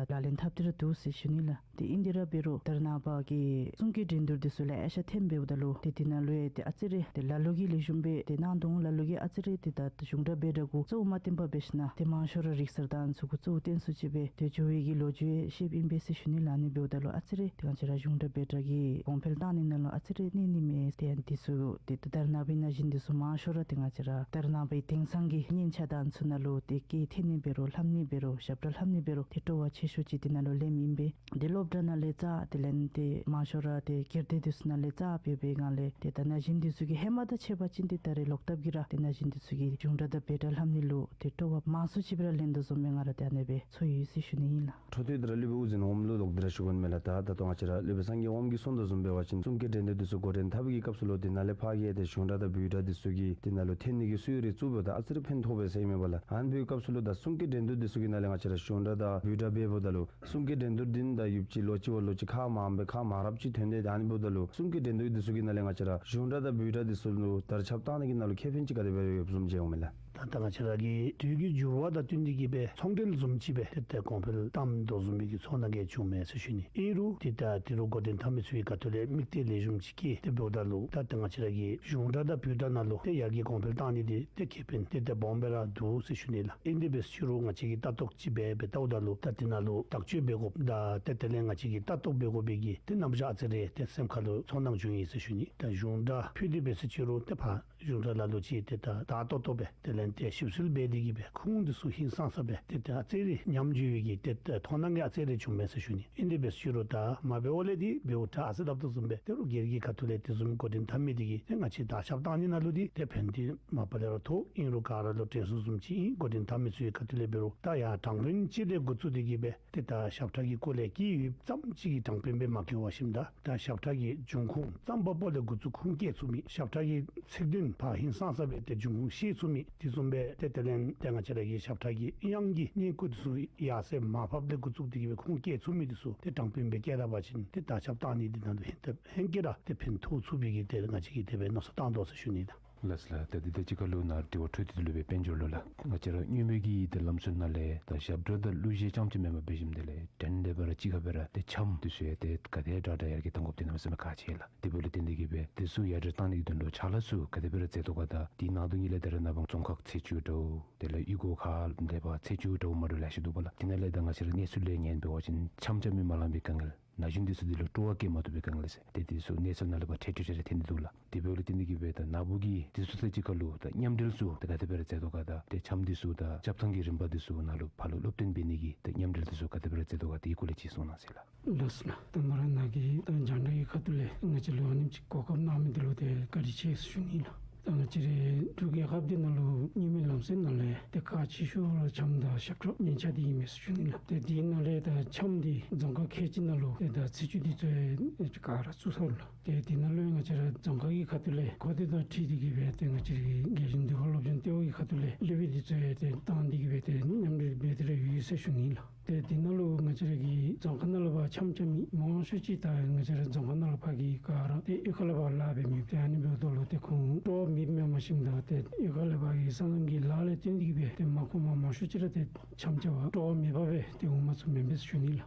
ལག་ལེན་འཐབ་སྟེ་ར་འདུག་ཟེར་ཞུ་ནི་ལགས། ཏེ་ཨིན་དེ་ར་འབད་རུང་ད་རེས་ནངས་པ་གི་གསུང་སྐད་འགྲན་བསྡུར་འདི་ཚུ་ལེ་ཤ་ཐོནམ་འབདཝ་ད་ལུ་ཏེ་འདི་ནང་ལུ་ཡང་ཏེ་ཨ་ཙི་རེ་ཏེ་ལ་ལུ་གིས་ལེགས་ཤོམ་སྦེ་ཏེ་གནང་དོ་འོང་། ལ་ལུ་གིས་ཨ་ཙི་རེ་ཏེ་ད་གཞུང་སྒྲ་བོད་སྒྲ་གུ་གཙོ་བོ་མ་བཏོན་པར་འབད་ཞིན་ན་ཏེ་མང་ཤོས་ར་རིག་གསར་དང་ཚུ་གུ་གཙོ་བོ་བཏོན་སུ་ཅིག་སྦེ་ཏེ་འགྱོ་བའི་གི་ལོ་རྒྱུས་ཡང་ཤེསཔ་ཨིན་པས་ཟེར་ཞུ་ནི་ལགས། ཨ་ནི་འབདཝ་ད་ལུ་ཨ་ཙི་རེ་ཏེ་ང་བཅས་ར་གཞུང་སྒྲ་བོད་སྒྲ་གི་གོང་འཕེལ་བཏང་ནི་ནང་ལུ་ཨ་ཙི་རེ་གནོད་ནི་མས། ཏེ་ཨ་ནི་འདི་ཚུ་ཏེ་ད་རེས་ནངས་པའི་ན་གཞོན་འདི་ཚུ་མང་ཤོས་ར་ཏེ་ང་བཅས་ར་ད་རེས་ནངས་པའི་དེང་སང་གི་སྙན་ཆ་དང་ཚུ་ནང་ལུ་ཏེ་སྐད་འཐེན་ནི་འབད་རུང་ལྷབ་ནི་འབད་རུང་ཞབས་བྲོ་ལྷབ་ནི་འབད་རུང་ཏེ་སྤྲོ་བ་ཆེ་ཤོས་ཅིག་འདི་ནང་ལུ་ལེནམ་ཨིན་པས། ཏེ་སློབ་གྲྭ་ནང་ལས་རྩ་དེ་ལས་ཏེ་མང་ཤོས་ར་ཏེ་སྒེར་སྡེ་འདི་ཚུ་ནང་ལས་རྩ་འབད་བའི་སྒང་ལས་ཏེ་ད་ན་གཞོན་འདི་ཚུ་གིས་ཧེ་མ་དང་ཕྱད་པ་ཅིན་ཏེ་ད་རེས་ལོག་ལྟབ་ཀྱིས་ར་ཏེ་ན་གཞོན་འདི་ཚུ་གིས་གཞུང་སྒྲ་དང་བོད་སྒྲ་ལྷབ་ནི་ལུ་ཏེ་སྤྲོ་བ་མང་སུ་ཅིག་སྦེ་ར་ལེན་དོ་བཟུམ་སྦེ་ང་ར་ཏེ་ཨ་ནེ་སྦེ་ཚོར་ཡི་ཟེར་ཞུ་ནི་ཨིན་ལགས། འཕྲོ་མཐུད་དེ་ར་སློབ་དཔོན་དབུ་འཛིན་ངོམ་ལུ་ལོག་སྟེ་ར་ཞུ་དགོ་མས་ལགས། ད་ད་ལྟོ་ང་བཅས་ར་སློབ་དཔོན་སངས་རྒྱས་དབང་མོ་གིས་གསུངས་དོ་བཟུམ་འབད་བ་ཅིན་གསུང་སྐད་འགྲན་བསྡུར་འདི་ཚུ་འགོ་འདྲེན་འཐབ་པའི་གི་སྐབས་སུ་ལུ་འདི་ནང་ལས་ཕར་གི་ཏེ་གཞུང་སྒྲ་དང་བོད་སྒྲ་འདི་ཚུ་གི་འདི་ནང་ལུ་འཐེན་ནི་གི་སྲོལ་རེ་བཙུགས་འབདཝ་ད་ཨ་ཙི་རེ་ཕན་ཐོགས་པས་ཟེར་ཨིན་མས་པ་ལགས། ཨ་ནི་འབད་བའི་སྐབས་སུ་ལུ་ད་གསུང་སྐད་འགྲན་བསྡུར་འདི་ཚུ་གི་ནང་ལས་ང་བཅས་ར་གཞུང་སྒྲ་དང་བོད་སྒྲ་འབདཝ་ད་ལུ་གསུང་སྐད་འགྲན་བསྡུར་འདི་ནང་ད་ཡུདཔ་ཅིག་ལོ་གཅིག་བ་ལོ་གཅིག་ཁ་མངམ་སྦེ་ཁ་མང་རབས་ཅིག་ཐོན་ཏེ་ད་ཨ་ནི་འབདཝ་ད་ལུ་གསུང་སྐད་འགྲན་བསྡུར་འདི་ཚུ་གི་ནང་ལས་ང་བཅས་ར་གཞུང་སྒྲ་དང་བོད་སྒྲ་འདི་ཚུ་ལུ་དར་ཁྱབ་བཏང་ནི་གི་ནང་ལུ་ཁེ་ཕན་ཅིག་ག་དེ་སྦེ་ཡོདཔ་བཟུམ་ཅིག་འོང་མས་ལགས། ད་ད་ང་བཅས་ར་གི་དུས་ཀྱི་འགྱུར་བ་དང་བསྟུན་ཏེ་གིས་སྦེ་ཚོང་འབྲེལ་བཟུམ་ཅིག་སྦེ་ཏེ་ད་གོང་འཕེལ་བཏངམ་དོ་བཟུམ་སྦེ་གི་ཚོར་སྣང་ག་བྱུང་མས་ཟེར་ཞུ་ནི། ཨིན་རུང་ཏེ་ད་ཏི་རུ་འགོ་འདྲེན་འཐབ་མི་ཚུ་གི་ཁ་ཐུག་ལས་དམིགས་གཏད་ལེགས་ཤོམ་ཅིག་བསྐྱེད་དེ་འབདཝ་ད་ལུ་ད་ད་ང་བཅས་ར་གི་གཞུང་སྒྲ་དང་བོད་སྒྲ་ནང་ལུ་ཏེ་ཡར་རྒྱས་གོང་འཕེལ་བཏང་ནི་འདི་ཏེ་ཁེ་ཕན་ཏེ་ཏེ་སྦོམ་སྦེ་ར་འདུག་ཟེར་ཞུ་ནི་ལགས། ཨིན་དེ་འབད་ཟེར་ཞུ་རུང་ང་བཅས་ཀྱིས་ལྟ་རྟོག་ཅིག་འབད་འབད་ལྟཝ་ད་ལུ་ད་འདི་ནང་ལུ་དག་བཅོས་འབད་དགོཔ་དང་ཏེ་དེ་ལས་ང་བཅས་ཀྱིས་ལྟ་རྟོག་འབད་དགོ་པའི་གི་ཏེ་རྣམ་གཞག་ཨ་ཙི་རེ་ཏེ་སེམས་ཁ་ལུ་ཚོར་སྣང་བྱུང་ཡི་ཟེར་ཞུ་ནི། ད་གཞུང་སྒྲ་ཕུལ་དེ་འབད་ཟེར་ཞུ་རུང་ཏེ་ཕར་གཞུང་སྒྲ་ལ་ལུ་ཅིག་ཏེ་ད་ད་ཏོག་ཏོ་སྦེ་དེ་ལས་ཏེ་ཞིབ་འཚོལ་འབད་དེ་གིས་སྦེ་ཁུངས་འདི་ཚུ་ཧིང་སངས་ས་སྦེ་ཏེ་ད་ཨ་ཙི་རེ་ཉམས་འགྱོ་བའི་གི་ཏེ་ད་མཐོང་སྣང་ག་ཨ་ཙི་རེ་བྱུང་མས་ཟེར་ཞུ་ནི། ཨིན་དེ་འབད་ཟེར་ཞུ་རུང་ད་མ་འབདཝ་ལས་འདི་འབདཝ་དྲག་ཟེར་སླབ་དོ་བཟུམ་སྦེ་ཏི་རུ་སྒེར་གྱི་ཁ་ཐུག་ལས་དེ་བཟུམ་འགོ་འདྲེན་འཐབ་མི་འདི་གིས་ཏེ་ང་བཅས་དར་ཁྱབ་བཏང་ནི་ནང་ལུ་འདི་ཏེ་ཕན་འདི་མ་པ་ལས་ར་ཐོགས། ཨིན་རུང་ག་ར་ལུ་དྲན་སྲུང་བཟུམ་ཅིག་ཨིན། འགོ་འདྲེན་འཐབ་མི་ཚུ་གི་ཁ་ཐུག་ལས་འབད་རུང་ད་ཡར་དྲང་དཔོན་ཅིག་ལས་འགོ་བཙུགས་ཏེ་གིས་སྦེ་ཏེ་ད་ཞབས་ཁྲ་གི་སྐོར་ལས་བཀོད་ཡོདཔ་ཙམ་ཅིག་གིས་དྲང་དཔོན་སྦེ་མ་བཀོད་པར་ཞིནམ་ད་ད་ཞབས་ཁྲ་གི་འབྱུང་ཁུངས་ཙམ་པ་པོ་ལས་འགོ་བཙུགས་ཁུངས་བཀལ་ཚུགས་མི་ཞབས་ཁྲ་གི་ཚིག་དོན་ཕར་ཧིང་སངས་ས་སྦེ་ཏེ་འབྱུང་ཁུངས་ཤེས་ཚུགས་མི་དེ་བཟུམ་སྦེ་ཏེ་དེ་ལས་ཏེ་ང་བཅས་ར་གི་ཞབས་ཁྲ་གི་དབྱངས་ཀྱི་བསྙེན་བཀུར་འདི་ཚུ་ཡར་སེང་མར་ཕབ་ལས་འགོ་བཙུགས་ཏེ་གིས་སྦེ་ཁུངས་བཀལ་ཚུགས་མི་འདི་ཚུ་ཏེ་དྲང་དཔོན་སྦེ་བཀལ་ད་པ་ཅིན་ཏེ་དར་ཁྱབ་བཏང་ནི་འདི་ནང་ལུ་ཧེང་ཏེ་ཧེང་སྐལ་ར་ཏེ་ཕན་ཐོགས་ཚུགས་པའི་གི་ཏེ་ང་བཅས་ཀྱིས་དེ་སྦེ་མནོ་བསམ་བཏང་དོ་ཟེར་ཞུ་ནི་ད། ལགས་སོ་ལགས། ད་འདི་དང་གཅིག་ཁར་ལུ་ནཱ་དྲི་བ་འཕྲོ་མཐུད་དེ་སློབ་དཔོན་དཔལ་འབྱོར་ལུ་ལགས། ང་བཅས་ར་སྔོན་མའི་གི་ཏེ་ལམ་སྲོལ་ནང་ལས་ད་ཞབས་བྲོ་དང་གླུ་གཞས་རྐྱངམ་ཅིག་མེན་པར་འབད་ཞིནམ་དེ་ལས་དེ་ལས་འབད་ར་གཅིག་ཁར་འབད་ར་ཏེ་འཆམ་འདི་ཚུ་ཡང་ཏེ་ག་དེ་དྲག་དྲག་ཡར་རྒྱས་གཏང་དགོཔ་འདི་གནམ་མེད་ས་མེད་ཁག་ཆེ་ལགས། དེ་འབདཝ་ལས་བརྟེན་ཏེ་གིས་སྦེ་དེ་ཚུ་ཡར་དྲག་གཏང་ནི་གི་དོན་ལུ་ཕྱག་ལཱ་ཚུ་ག་དེ་སྦེ་ར་མཛད་དོ་ག། ད་དེ་ནང་དོན་ཉིད་ལས་ད་རེས་ནངས་པ་རྫོང་ཁག་ཚེས་བཅུ་འདྲཝ་དེ་ལས་གཡུས་སྒོ་ཁག་འདི་ཕར་ཚེས་བཅུ་འདྲཝ་མ་འདྲཝ་ལེ་ཤ་འདུག་པ་ལགས། དེ་ནང་ལས་ད་ང་བཅས་ར་གནས་ཚུལ་ལས་ཉན་འབད་བ་ཅིན་འཆམ་འཆམ་མི་མ་ལང་པའི་དཀའ་ངལ། ན་གཞོན་འདི་ཚུ་འདི་ལུ་སྤྲོ་བ་བསྐྱེད་མ་ཐུབ་པའི་དཀའ་ངལ་ཟེར་ཏེ་འདི་ཚུ་གནས་ཚུལ་ནང་ལས་ཕར་ཐད་ཐད་ཐད་ཐད་ཐོན་ཏེ་འདུག་ལགས། དེ་འབདཝ་ལས་བརྟེན་ཏེ་གིས་སྦེ་ད་ནཱ་བུ་གིས་འདི་ཚུ་དང་གཅིག་ཁར་ལུ་ད་མཉམ་འབྲེལ་ཚུ་ད་ག་དེ་སྦེ་ར་མཛད་དོ་ག། ད་ཏེ་འཆམ་འདི་ཚུ་དང་རྐྱབ་ཐངས་ཀྱི་རིམ་པ་འདི་ཚུ་ནང་ལུ་ཕར་ལུ་སློབ་སྟོན་འབད་ནི་གི་ད་མཉམ་འབྲེལ་འདི་ཚུ་ག་དེ་སྦེ་ར་མཛད་དོ་ག། དེ་གི་སྐོར་ལས་ཅིག་གསུང་གནང་ཟེར་ལགས། ལགས་སོ་ལགས། ད་མ་ར་ནཱ་གི་ད་རྒྱང་བསྒྲགས་ཀྱི་ཁ་ཐུག་ལས་ང་བཅས་ལུ་ཨ་ནེམ་ཅིག་གོ་སྐབས་གནང་མི་འདི་ལུ་ཏེ་བཀའ་དྲིན་ཆེ་ཟེར་ཞུ་ནི་ལགས། ད་ང་བཅས་རའི་འབྲུག་རྒྱལ་ཁབ་འདི་ནང་ལུ་མངོན་མེད་ལམ་སྲོལ་ནང་ལས་ཏེ་ཁག་ཆེ་ཤོས་ར་འཆམ་དང་ཞབས་ཁྲ་སྙན་ཆ་འདི་ཨིན་མས་ཟེར་ཞུ་ནི་ལགས། ཏེ་འདི་ནང་ལས་ད་འཆམ་འདི་རྫོང་ཁག་ཁལ་གཅིག་ནང་ལུ་ཏེ་ད་ཚེས་བཅུ་འདི་ཚུ་ཡང་ག་ར་བཙུགས་ཚར་ལགས། ཏེ་འདི་ནང་ལུ་ཡང་ང་བཅས་ར་རྫོང་ཁག་གི་ཁ་ཐུག་ལས་གོ་སྟོད་དང་འཁྲིལ་ཏེ་གིས་སྦེ་ཏེ་ང་བཅས་རའི་རྒྱལ་གཞུང་ཟློས་གར་སློབ་སྦྱོང་ལྟེ་བ་གི་ཁ་ཐུག་ལས་སློབ་དཔོན་འདི་ཚུ་ཡང་ཏེ་བཏང་སྟེ་གིས་སྦེ་ཏེ་མཉམ་འབྲེལ་འབད་དེ་ར་ཡོད་ཟེར་ཞུ་ནི་ལགས། ཏེ་འདི་ནང་ལུ་ང་བཅས་ར་གི་རྫོང་ཁག་ནང་ལུ་ཕར་འཆམ་འཆམ་མི་མང་ཤོས་ཅིག་ད་ང་བཅས་ར་རྫོང་ཁག་ནང་ལུ་ཕར་གི་ག་ར་ཏེ་གཡུས་ཁ་ལས་ཕར་ལཱ་འབད་མི་ཏེ་ཨ་ནི་འབདཝ་ད་ལུ་ཏེ་ཁོང་སྤྲོ་བ་མེདཔ་མས་མ་གཞི་ད་ཏེ་གཡུས་ཁ་ལས་ཕར་གི་སོ་ནམ་གྱི་ལཱ་ལས་བརྟེན་ཏེ་གིས་སྦེ་ཏེ་མ་གོ་མ་མང་ཤོས་ཅིག་ར་ཏེ་འཆམ་འཆམ་པར་སྤྲོ་བ་མེདཔ་སྦེ་ཏེ་འོང་མ་ཚུགས་མེན་པས་ཟེར་ཞུ་ནི་ལགས།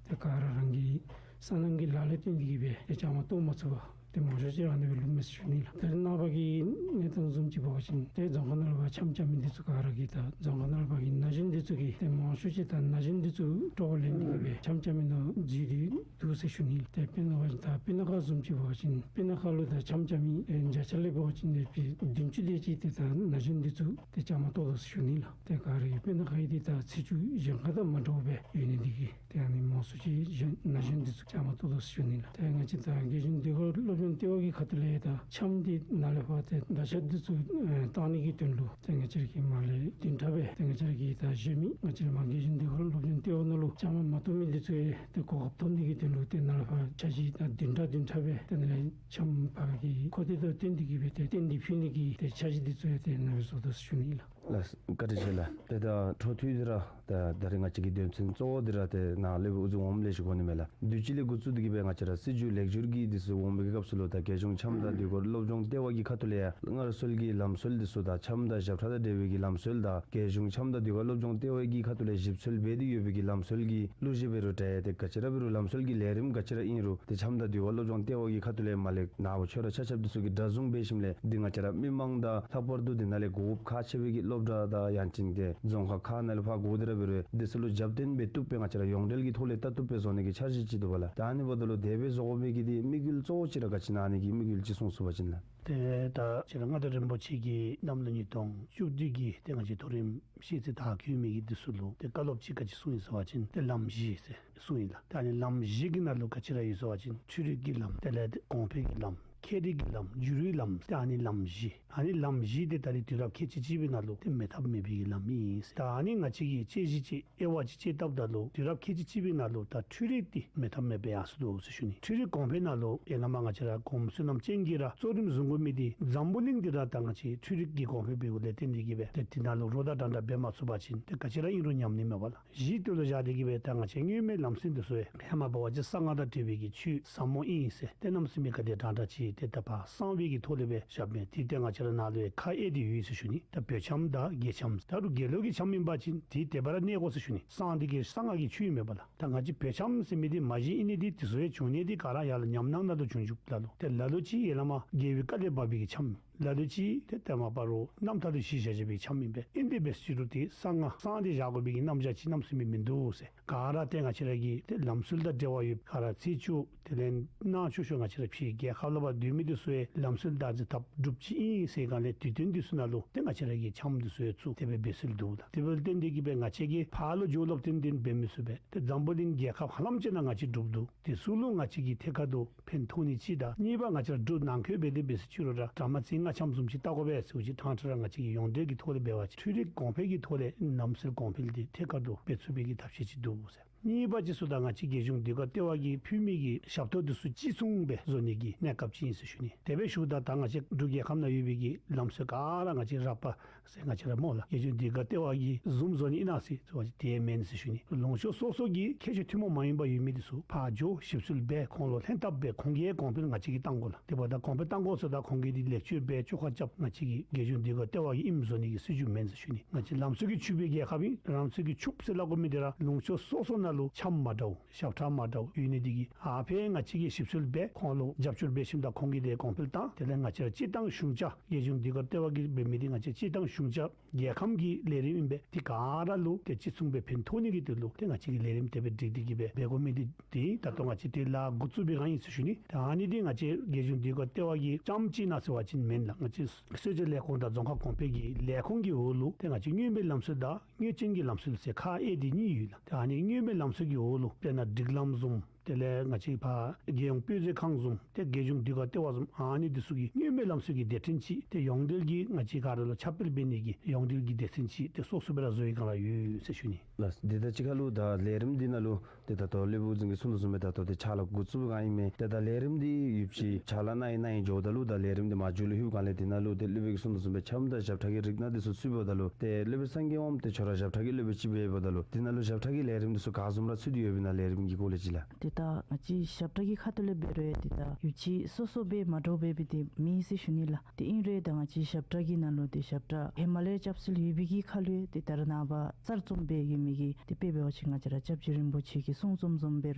ཏེ་ག་ར་རང་གི་སོ་ནམ་གྱི་ལཱ་ལས་བརྟེན་ཏེ་གིས་སྦེ་ཏེ་བཅའ་མར་གཏོགས་མ་ཚུགས་པར་ཏེ་མང་ཤོས་ཅིག་ར་ཨ་ནི་སྦེ་ལུས་མས་ཟེར་ཞུ་ནི་ལགས། ད་རེས་ནངས་པ་གི་གནས་སྟངས་བཟུམ་ཅིག་འབད་བ་ཅིན་ཏེ་རྫོང་ཁག་ནང་ལུ་ཕར་འཆམ་འཆམ་མི་འདི་ཚུ་ག་ར་གིས་ད་རྫོང་ཁག་ནང་ལུ་ཕར་གི་ན་གཞོན་འདི་ཚུ་གིས་ཏེ་མང་ཤོས་ཅིག་ད་ན་གཞོན་འདི་ཚུ་སྤྲོ་བ་ལེན་ཏེ་གིས་སྦེ་འཆམ་འཆམ་མི་ནང་འཛུལ་ཏེ་འདུག་ཟེར་ཞུ་ནི་ལགས། ཏེ་དཔེར་ན་འབད་བ་ཅིན་ད་སྤུ་ན་ཁ་བཟུམ་ཅིག་འབད་བ་ཅིན་སྤུ་ན་ཁ་ལུ་ད་འཆམ་འཆམ་མི་ཨེ་བརྒྱ་ཆ་ལས་འབད་བ་ཅིན་ཏེ་བདུན་ཅུ་དེ་ཅིག་ཏེ་ད་ན་གཞོན་འདི་ཚུ་ཏེ་བཅའ་མར་གཏོགས་དོ་ཟེར་ཞུ་ནི་ལགས། ཏེ་ག་ར་སྤུ་ན་ཁ་གི་ཏེ་ད་ཚེས་བཅུ་གཞན་ཁ་དང་མ་འདྲཝ་སྦེ་ཡོད་ནི་འདི་གིས་ཏེ་ཨ་ནི་མང་ཤོས་ཅིག་གཞོན་ན་གཞོན་འདི་ཚུ་བཅའ་མར་གཏོགས་དོ་ཟེར་ཞུ་ནི་ལགས། ཏེ་ང་བཅས་ད་རྒྱལ་གཞུང་ཟློས་གར་སློབ་སྦྱོང་ལྟེ་བ་གི་ཁ་ཐུག་ལས་ད་འཆམ་འདི་ནཱ་ལས་ཕར་ཏེ་ད་ཆ་འདི་ཚུ་ཨེ་བཏང་ནི་གི་དོན་ལུ་ཏེ་ང་བཅས་ར་གིས་མར་ལས་བདུན་ཕྲག་སྦེ་ཏེ་ང་བཅས་ར་གི་ད་གཞོན་མི་ང་བཅས་ར་མར་རྒྱལ་གཞུང་ཟློས་གར་སློབ་སྦྱོང་ལྟེ་བ་ནང་ལུ་བཅའ་མར་མ་གཏོགས་མི་འདི་ཚུ་ཡང་ཏེ་གོ་སྐབས་ཐོབ་ནི་གི་དོན་ལུ་ཏེ་ནཱ་ལས་ཕར་འཆར་གཞི་ད་བདུན་ཕྲག་བདུན་ཕྲག་སྦེ་ཏེ་ནཱ་ལས་འཆམ་ཕར་གི་གོ་སྟོད་དང་བསྟུན་ཏེ་གིས་སྦེ་ཏེ་བསྟན་ཏེ་ཕུལ་ནི་གི་ཏེ་འཆར་གཞི་འདི་ཚུ་ཡང་ཏེ་ནཱ་སྦེ་བཟོ་དོ་ཟེར་ཞུ་ནི་ལགས། ལགས་བཀའ་དྲིན་ཆེ་ལགས། ཏེ་ད་འཕྲོ་མཐུད་དེ་ར་ད་ད་རེས་ང་བཅས་ཀྱི་དོན་ཚན་གཙོ་བོ་འདི་ར་ཏེ་ནཱ་ལས་འབད་དབུ་འཛུགས་འོངམ་ལས་ཞུ་དགོ་ནི་མས་ལགས། དུས་ཅི་ལས་འགོ་བཙུགས་ཏེ་གིས་སྦེ་ང་བཅས་ར་སྲིད་བྱུས་ལེགས་བསྒྱུར་གྱི་འདི་ཚུ་འོང་བའི་གི་སྐབས་སུ་ལུ་ད་རྒྱལ་གཞུང་འཆམ་དང་ཟློས་གར་སློབ་སྦྱོང་ལྟེ་བ་གི་ཁ་ཐུག་ལས་ཡང་སྔར་སྲོལ་གྱི་ལམ་སྲོལ་འདི་ཚུ་དང་འཆམ་དང་ཞབས་ཁྲ་དང་འབྲེལ་བའི་གི་ལམ་སྲོལ་དང་རྒྱལ་གཞུང་འཆམ་དང་ཟློས་གར་སློབ་སྦྱོང་ལྟེ་བ་གི་ཁ་ཐུག་ལས་ཞིབ་འཚོལ་འབད་དེ་ཡོད་པའི་གི་ལམ་སྲོལ་གྱི་གླུ་གཞས་འབད་རུང་འདྲ་ཡང་ཏེ་ག་ཅི་ར་འབད་རུང་ལམ་སྲོལ་གྱི་ལས་རིམ་ག་ཅི་ར་ཨིན་རུང་ཏེ་འཆམ་དང་ཟློས་གར་སློབ་སྦྱོང་ལྟེ་བ་གི་ཁ་ཐུག་ལས་མར་ལས་ནཱ་བུ་ཁྱོད་ར་ཆ་ཁྱབ་འདི་ཚུ་གིས་གྲ་བཟུང་འབད་ཞིནམ་ལས་འདི་ང་བཅས་ར་མི་མང་དང་ལྷག་པར་དུ་འདི་ནང་ལས་གོ་སྐབས་ཁག་ཆེ་བའི་གི་སློབ་གྲྭ་དང་ཡང་ཅིན་ཏེ་རྫོང་ཁག་ཁག་ནང་ལས་ཕར་འགྱོ་སྟེ་ར་འབད་རུང་འདི་ཚུ་ལུ་རྒྱབ་རྟེན་འབད་བཏུབ་སྦེ་ང་བཅས་ར་ཡོངས་འབྲེལ་གྱི་ཐོག་ལས་ལྟ་བཏུབ་སྦེ་བཟོ་ནི་གི་འཆར་གཞི་ཅིག་འདུག་པ་ལགས། ད་ཨ་ནི་འབདཝ་ད་ལུ་དེ་སྦེ་བཟོ་དགོ་པའི་གི་འདི་དམིགས་ཡུལ་གཙོ་བོ་ཅིག་ར་ག་ཅི་ཨིན་ན་ཨ་ནི་གི་དམིགས་ཡུལ་ཅིག་གསུང་ཚུགས་པ་ཅིན་ལགས། ཏེ་ད་སྤྱིར་མངའ་བདག་རིན་པོ་ཆེ་གིས་གནམ་ལོ་ཉིས་སྟོང་བཅུ་བདུན་གྱི་ཏེ་ང་བཅས་མཐོ་རིམ་ཤེས་ཚད་མཐར་འཁྱོལ་མི་གི་འདི་ཚུ་ལུ་ཏེ་བཀའ་སློབ་ཅིག་ག་ཅི་གསུངས་ཡི་ཟེར་བ་ཅིན་ཏེ་ལམ་བཞི་ཟེར་གསུངས་ཡི་ལགས། ཏེ་ཨ་ནི་ལམ་བཞི་གི་ནང་ལུ་ག་ཅི་ར་ཡོད་ཟེར་བ་ཅིན་འཕྲུལ་རིག་གི་ལམ་དེ་ལས་གོང་འཕེལ་གྱི་ལམ་མཁས་རིག་གི་ལམ་བསྒྱུར་བའི་ལམ་ཏེ་ཨ་ནི་ལམ་བཞི་ཨ་ནི་ལམ་བཞི་འདི་ད་རེས་དུས་རབས་ཁལ་གཅིག་གཅིག་པའི་ནང་ལུ་ཏེ་མེད་ཐབས་མེད་པའི་གི་ལམ་ཨིན་ཟེར། ད་ཨ་ནི་ང་བཅས་ཀྱིས་དཔྱད་གཞི་ཅིག་དབྱེ་བ་ཅིག་དཔྱད་བལྟཝ་ད་ལུ་དུས་རབས་ཁལ་གཅིག་གཅིག་པའི་ནང་ལུ་ད་འཕྲུལ་རིག་འདི་མེད་ཐབས་མེད་པའི་ཡང་སྲིད་འདུག་ཟེར་ཞུ་ནི། འཕྲུལ་རིག་གོང་འཕེལ་ནང་ལུ་ཡ་ན་མ་ང་བཅས་ར་གོངམ་བསོད་ནམས་ཅན་གྱིས་ར་གཙོ་རིམ་བཟུང་དགོ་མི་འདི་འཛམ་བུ་གླིང་འདི་ར་ད་ང་བཅས་འཕྲུལ་རིག་གི་གོང་འཕེལ་འབདཝ་ལས་བརྟེན་ཏེ་གིས་སྦེ་ཏེ་འདི་ནང་ལུ་རོགས་དང་འདྲན་འདྲ་འབད་མ་ཚུགས་པ་ཅིན་ཏེ་ག་ཅི་ར་ཨིན་རུང་ཉམས་ནི་མས་པ་ལགས། གཞི་དེ་ལུ་བཞག་སྟེ་གིས་སྦེ་ད་ང་བཅས་མངོན་མེད་ལམ་སྲོལ་འདི་ཚུ་ཡང་ཧེ་མ་འབད་བ་ཅིན་གསང་སྔགས་དང་འབྲེལ་བའི་གི་ཆོས་ཟབ་མོ་ཨིན་ཟེར་ཏེ་གནམ་མེད་ས་མེད་ག་དེ་དྲང་དྲང་ཅིག་ཏེ་ད་ཕར་གསང་བའི་གི་ཐོག་ལས་སྦེ་བཞགཔ་མས། དེ་ཏེ་ང་བཅས་ར་ནཱ་ལུ་ཡང་ཁག་དབྱེ་སྟེ་ཡོད་ཟེར་ཞུ་ནི། ད་བོད་འཆམ་དང་རྒྱལ་འཆམ། ད་རུང་དགེ་ལུགས་ཀྱི་འཆམ་ཨིན་པ་ཅིན་དེ་དེ་སྦེ་ར་གནས་དགོ་ཟེར་ཞུ་ནི། གསང་འདི་གི་གསང་སྔགས་ཀྱི་ཆོས་ཨིན་མས་པ་ལགས། ད་ང་བཅས་བོད་འཆམ་ཟེར་མི་འདི་མ་གཞི་ཨིན་ནི་འདི་དེ་ཚུ་ཡང་བྱུང་ནི་འདི་ག་ར་ཡར་ལུ་ཉམས་སྣང་ནང་ལུ་བྱུང་བྱུངམ་ལ་ལུ་ཏེ་ལ་ལུ་ཅིག་ཡ་ན་མ་རྒྱལ་པོའི་བཀའ་ལས་བབས་པའི་གི་འཆམ། ལ་ལུ་ཅིག་ཏེ་ད་མ་པ་རོགས་རྣམ་ཐར་ལུ་གཞི་བཞག་བཞག་པའི་འཆམ་ཨིན་པས། ཨིན་དེ་འབད་ཟེར་རུང་ཏེ་གསང་སྔགས་གསང་འདི་བཞག་དགོ་པའི་གི་རྣམ་གཞག་ཅིག་གནམ་མེད་ས་མེད་མིན་འདུག་ཟེར། ག་ར་ཏེ་ང་བཅས་ར་གི་ཏེ་ལམ་སྲོལ་དང་འབྲེལ་བ་ཡོད་ག་ར་ཚེས་བཅུ་དེ་ལས་ནང་ཆུ་ཤོག་ང་བཅས་ར་ཕྱི་རྒྱལ་ཁབ་ལུ་ཕར་སྡོད་མི་འདི་ཚུ་ཡང་ལམ་སྲོལ་བདག་འཛིན་འཐབ་གྲུབ་ཅིག་ཨིན་ཟེར་ག་ལས་དུས་སྟོན་འདི་ཚུ་ནང་ལུ་ཏེ་ང་བཅས་ར་གི་འཆམ་འདི་ཚུ་ཡང་བཙུགས་ཏེ་སྦེ་འབད་སྲོལ་འདུག་ལགས། དེ་འབདཝ་ལས་བརྟེན་ཏེ་གིས་སྦེ་ང་བཅས་ཀྱིས་ཕར་ལུ་བྱོག་ལོག་ཏན་ཏན་འབད་མི་ཚུགས་པས། ཏེ་འཛམ་བུ་གླིང་རྒྱལ་ཁབ་ཧ་ལམ་ཅིག་ནང་ང་བཅས་གྲུབ་འདུག། དེ་ཚུ་ལུ་ང་བཅས་ཀྱིས་ཐད་ཀར་དུ་ཕན་ཐོགས་ནི་ཅིག་དང་གཉིས་པ་ང་བཅས་ར་འབྲུག་ནང་འཁོད་འབད་དེ་འབད་ཟེར་ཅི་རུང་ར་གྲ་མ་ཚིག་རྔ་འཆམ་བཟུམ་ཅིག་བལྟ་དགོ་པས་ཟེར་བ་ཅིན་ཕྲང་ཕྲང་ར་ང་བཅས་ཀྱིས་ཡོངས་འབྲེལ་གྱི་ཐོག་ལས་འབད་བ་ཅིན་འཕྲུལ་རིག་གོང་འཕེལ་གྱི་ཐོག་ལས་ལམ་སྲོལ་གོང་འཕེལ་འདི་ཐད་ཀར་དུ་འབད་ཚུགས་པའི་གི་ཐབས་ཤེས་ཅིག་འདུག་ཟེར། གཉིས་པ་ཅིག་ཚུ་ད་ང་བཅས་རྒྱལ་གཞུང་ཟློས་གར་ལྟེ་བ་གིས་ཕུལ་མི་གི་ཞབས་ཏོག་འདི་ཚུ་གཅིག་མཚུངས་སྦེ་བཟོ་ནི་གི་གནས་སྐབས་ཅིག་ཨིན་ཟེར་ཞུ་ནི། དེ་སྦེ་ཞུཝ་ད་ད་ང་བཅས་འབྲུག་རྒྱལ་ཁབ་ནང་ཡོད་པའི་གི་ལམ་སྲོལ་ག་ར་ང་བཅས་ར་པ་ཟེར་ང་བཅས་ར་སྨོ་ལགས། རྒྱལ་གཞུང་ཟློས་གར་ལྟེ་བ་གིས་བཟུམ་བཟོ་ནི་ཨིན་ན་ཟེར་ཟེར་བ་ཅིན་དེ་མེན་ཟེར་ཞུ་ནི། ལུང་ཕྱོགས་སོ་སོ་གི་ཁྱད་ཆོས་ཐུན་མོང་མ་ཡིན་པ་ཡོད་མི་འདི་ཚུ་ཕར་འགྱོ་ཞིབ་འཚོལ་འབད་ཁོང་ལུ་ལྷན་ཐབས་འབད་ཁོང་གིས་གོང་འཕེལ་ང་བཅས་ཀྱིས་གཏང་དགོ་ལགས། དེ་འབདཝ་ད་གོང་འཕེལ་གཏང་དགོ་ཟེརཝ་ད་ཁོང་གིས་འདི་ལེགས་བཅོས་འབད་བཅོ་ཁ་རྐྱབ་ང་བཅས་ཀྱི་རྒྱལ་གཞུང་ཟློས་གར་ལྟེ་བ་གིས་ཨིནམ་བཟོ་ནི་གི་སྲིད་བྱུས་མེན་ཟེར་ཞུ་ནི། ང་བཅས་ལམ་སྲོལ་གྱིས་ཕྱུག་པའི་རྒྱལ་ཁབ་ཨིན། ལམ་སྲོལ་གྱིས་ཕྱུགཔ་ཟེར་སླབ་དགོ་མི་འདི་ར་ལུང་ཕྱོགས་སོ་སོ་ནང་ལུ་འཆམ་མ་འདྲཝ་ཞབས་ཁྲ་མ་འདྲཝ་ཡོད་ནི་འདི་གིས་ཨ་ཕར་ང་བཅས་ཀྱིས་ཞིབ་འཚོལ་འབད་ཁོང་ལུ་རྒྱབ་སྐྱོར་འབད་ཞིནམ་ད་ཁོང་གིས་དེ་གོང་འཕེལ་བཏང་། དེ་ལས་ང་བཅས་ར་སྤྱིར་བཏང་གཞུང་བཅའ་རྒྱལ་གཞུང་ཟློས་གར་ལྟེ་བ་གིས་འབད་མི་འདི་ང་བཅས་སྤྱིར་བཏང་གཞུང་བཅའ་རྒྱལ་ཁམས་ཀྱི་ལས་རིམ་ཨིན་པས། དེ་ག་ར་ལུ་ཏེ་གཅིག་མཚུངས་སྦེ་ཕན་ཐོགས་ནི་གི་དོན་ལུ་ཏེ་ང་བཅས་ཀྱིས་ལས་རིམ་དེ་སྦེ་སྒྲིག་སྟེ་གིས་སྦེ་འབད་དགོ་མི་འདི་ཏེ་ད་ལྟོ་ང་བཅས་ཏེ་ལཱ་འགོ་བཙུགས་པའི་སྒང་ཨིན་ཟེར་ཞུ་ནི། ད་ཨ་ནི་འདི་ང་བཅས་རྒྱལ་གཞུང་ཟློས་གར་ལྟེ་བ་གིས་རྐྱངམ་གཅིག་ཨིན་ན་ཟེར་བ་ཅིན་མེན་ལགས། ང་བཅས་གསོ་བྱེད་ལས་ཁུངས་དང་རྫོང་ཁ་གོང་འཕེལ་གྱི་ལས་ཁུངས་ཀྱི་འོག་ལུ་ཏེ་ང་བཅས་མངོན་མེད་ལམ་སྲོལ་དང་མངོན་ཅན་གྱི་ལམ་སྲོལ་ཟེར་ཁག་དབྱེ་སྟེ་གཉིས་ཡོད་ལགས། ཏེ་ཨ་ནི་མངོན་མེད་ལམ་སྲོལ་གྱི་འོག་ལུ་དཔེར་ན་སྒྲིག་ལམ་བཟུམ་ དེ་ལས་ང་བཅས་ཕར་རྒྱལ་ཡོངས་དཔེ་མཛོད་ཁང་བཟུམ་ཏེ་རྒྱལ་གཞུང་ཟློས་གར་ལྟེ་བ་བཟུམ་ཨ་ནི་འདི་ཚུ་གིས་མངོན་མེད་ལམ་སྲོལ་གྱི་སྡེ་ཕྲན་ཅིག་ཏེ་ཡོངས་འབྲེལ་གྱི་ང་བཅས་ག་ར་ལུ་ཁྱབ་སྤེལ་འབད་ནི་གི་ཡོངས་འབྲེལ་གྱི་སྡེ་ཚན་ཅིག་ཏེ་སོ་སོ་སྦེ་ར་བཟོ་བའི་བསྒང་ར་ཡོད་ཟེར་ཞུ་ནི། ལགས། དེ་དང་གཅིག་ཁར་ལུ་ད་ལས་རིམ་འདི་ནང་ལུ་ཏེ་ད་ལྟོ་སློབ་དཔོན་འཛིན་གྱིས་གསུང་དོ་བཟུམ་སྦེ་ད་ལྟོ་ཏེ་ཕྱག་ལཱ་འགོ་བཙུགས་པའི་བསྒང་ཨིན་མས། ཏེ་ད་ལས་རིམ་འདི་ཡོདཔ་ཅིག་ཕྱག་ལཱ་གནང་ཡི་གནང་ཡི་འགྱོཝ་ད་ལུ་ད་ལས་རིམ་འདི་མཇུག་ལུ་ལྷོདཔ་སྒང་ལས་དེ་ནང་ལུ་ཏེ་སློབ་དཔོན་གྱིས་གསུང་དོ་བཟུམ་སྦེ་འཆམ་དང་ཞབས་ཁྲ་གི་རིགས་སྣ་འདི་ཚུ་ཚུདཔ་ད་ལུ་ཏེ་སློབ་དཔོན་སངས་རྒྱས་དབངམོ་ཏེ་ཁྱོད་ར་ཞབས་ཁྲ་གི་སློབ་དཔོན་ཅིག་འབདཝ་ད་ལུ་དེ་ནང་ལུ་ཞབས་ཁྲ་གི་ལས་རིམ་འདི་ཚུ་ག་བཟུམ་ར་ཚུད་དེ་ཡོདཔ་ཨིན་ན་ལས་རིམ་གྱི་སྐོར་ལས་ཅིག་ལགས། ཏེ་ད་ང་བཅས་ཞབས་ཁྲ་གི་ཁ་ཐུག་ལས་འབད་རུང་ཏེ་ད་ཡོདཔ་ཅིག་སོ་སོ་སྦེ་མ་འདྲཝ་སྦེ་སྦེ་ཏེ་མེད་ཟེར་ཞུ་ནི་ལགས། ཏེ་ཨིན་རུང་ད་ང་བཅས་ཞབས་ཁྲ་གི་ནང་ལུ་ཏེ་ཞབས་ཁྲ་ཧེ་མ་ལས་རྐྱབ་སྲོལ་ཡོད་པའི་གི་ཁར་ལུ་ཏེ་ད་རེས་ནངས་པ་གསར་རྩོམ་འབད་ཡོད་མི་གི་ཏེ་དཔེ་འབད་བ་ཅིན་ང་བཅས་ར་སྐྱབས་རྗེ་རིན་པོ་ཆེ་གི་གསུང་རྩོམ་བཟུམ་འབད་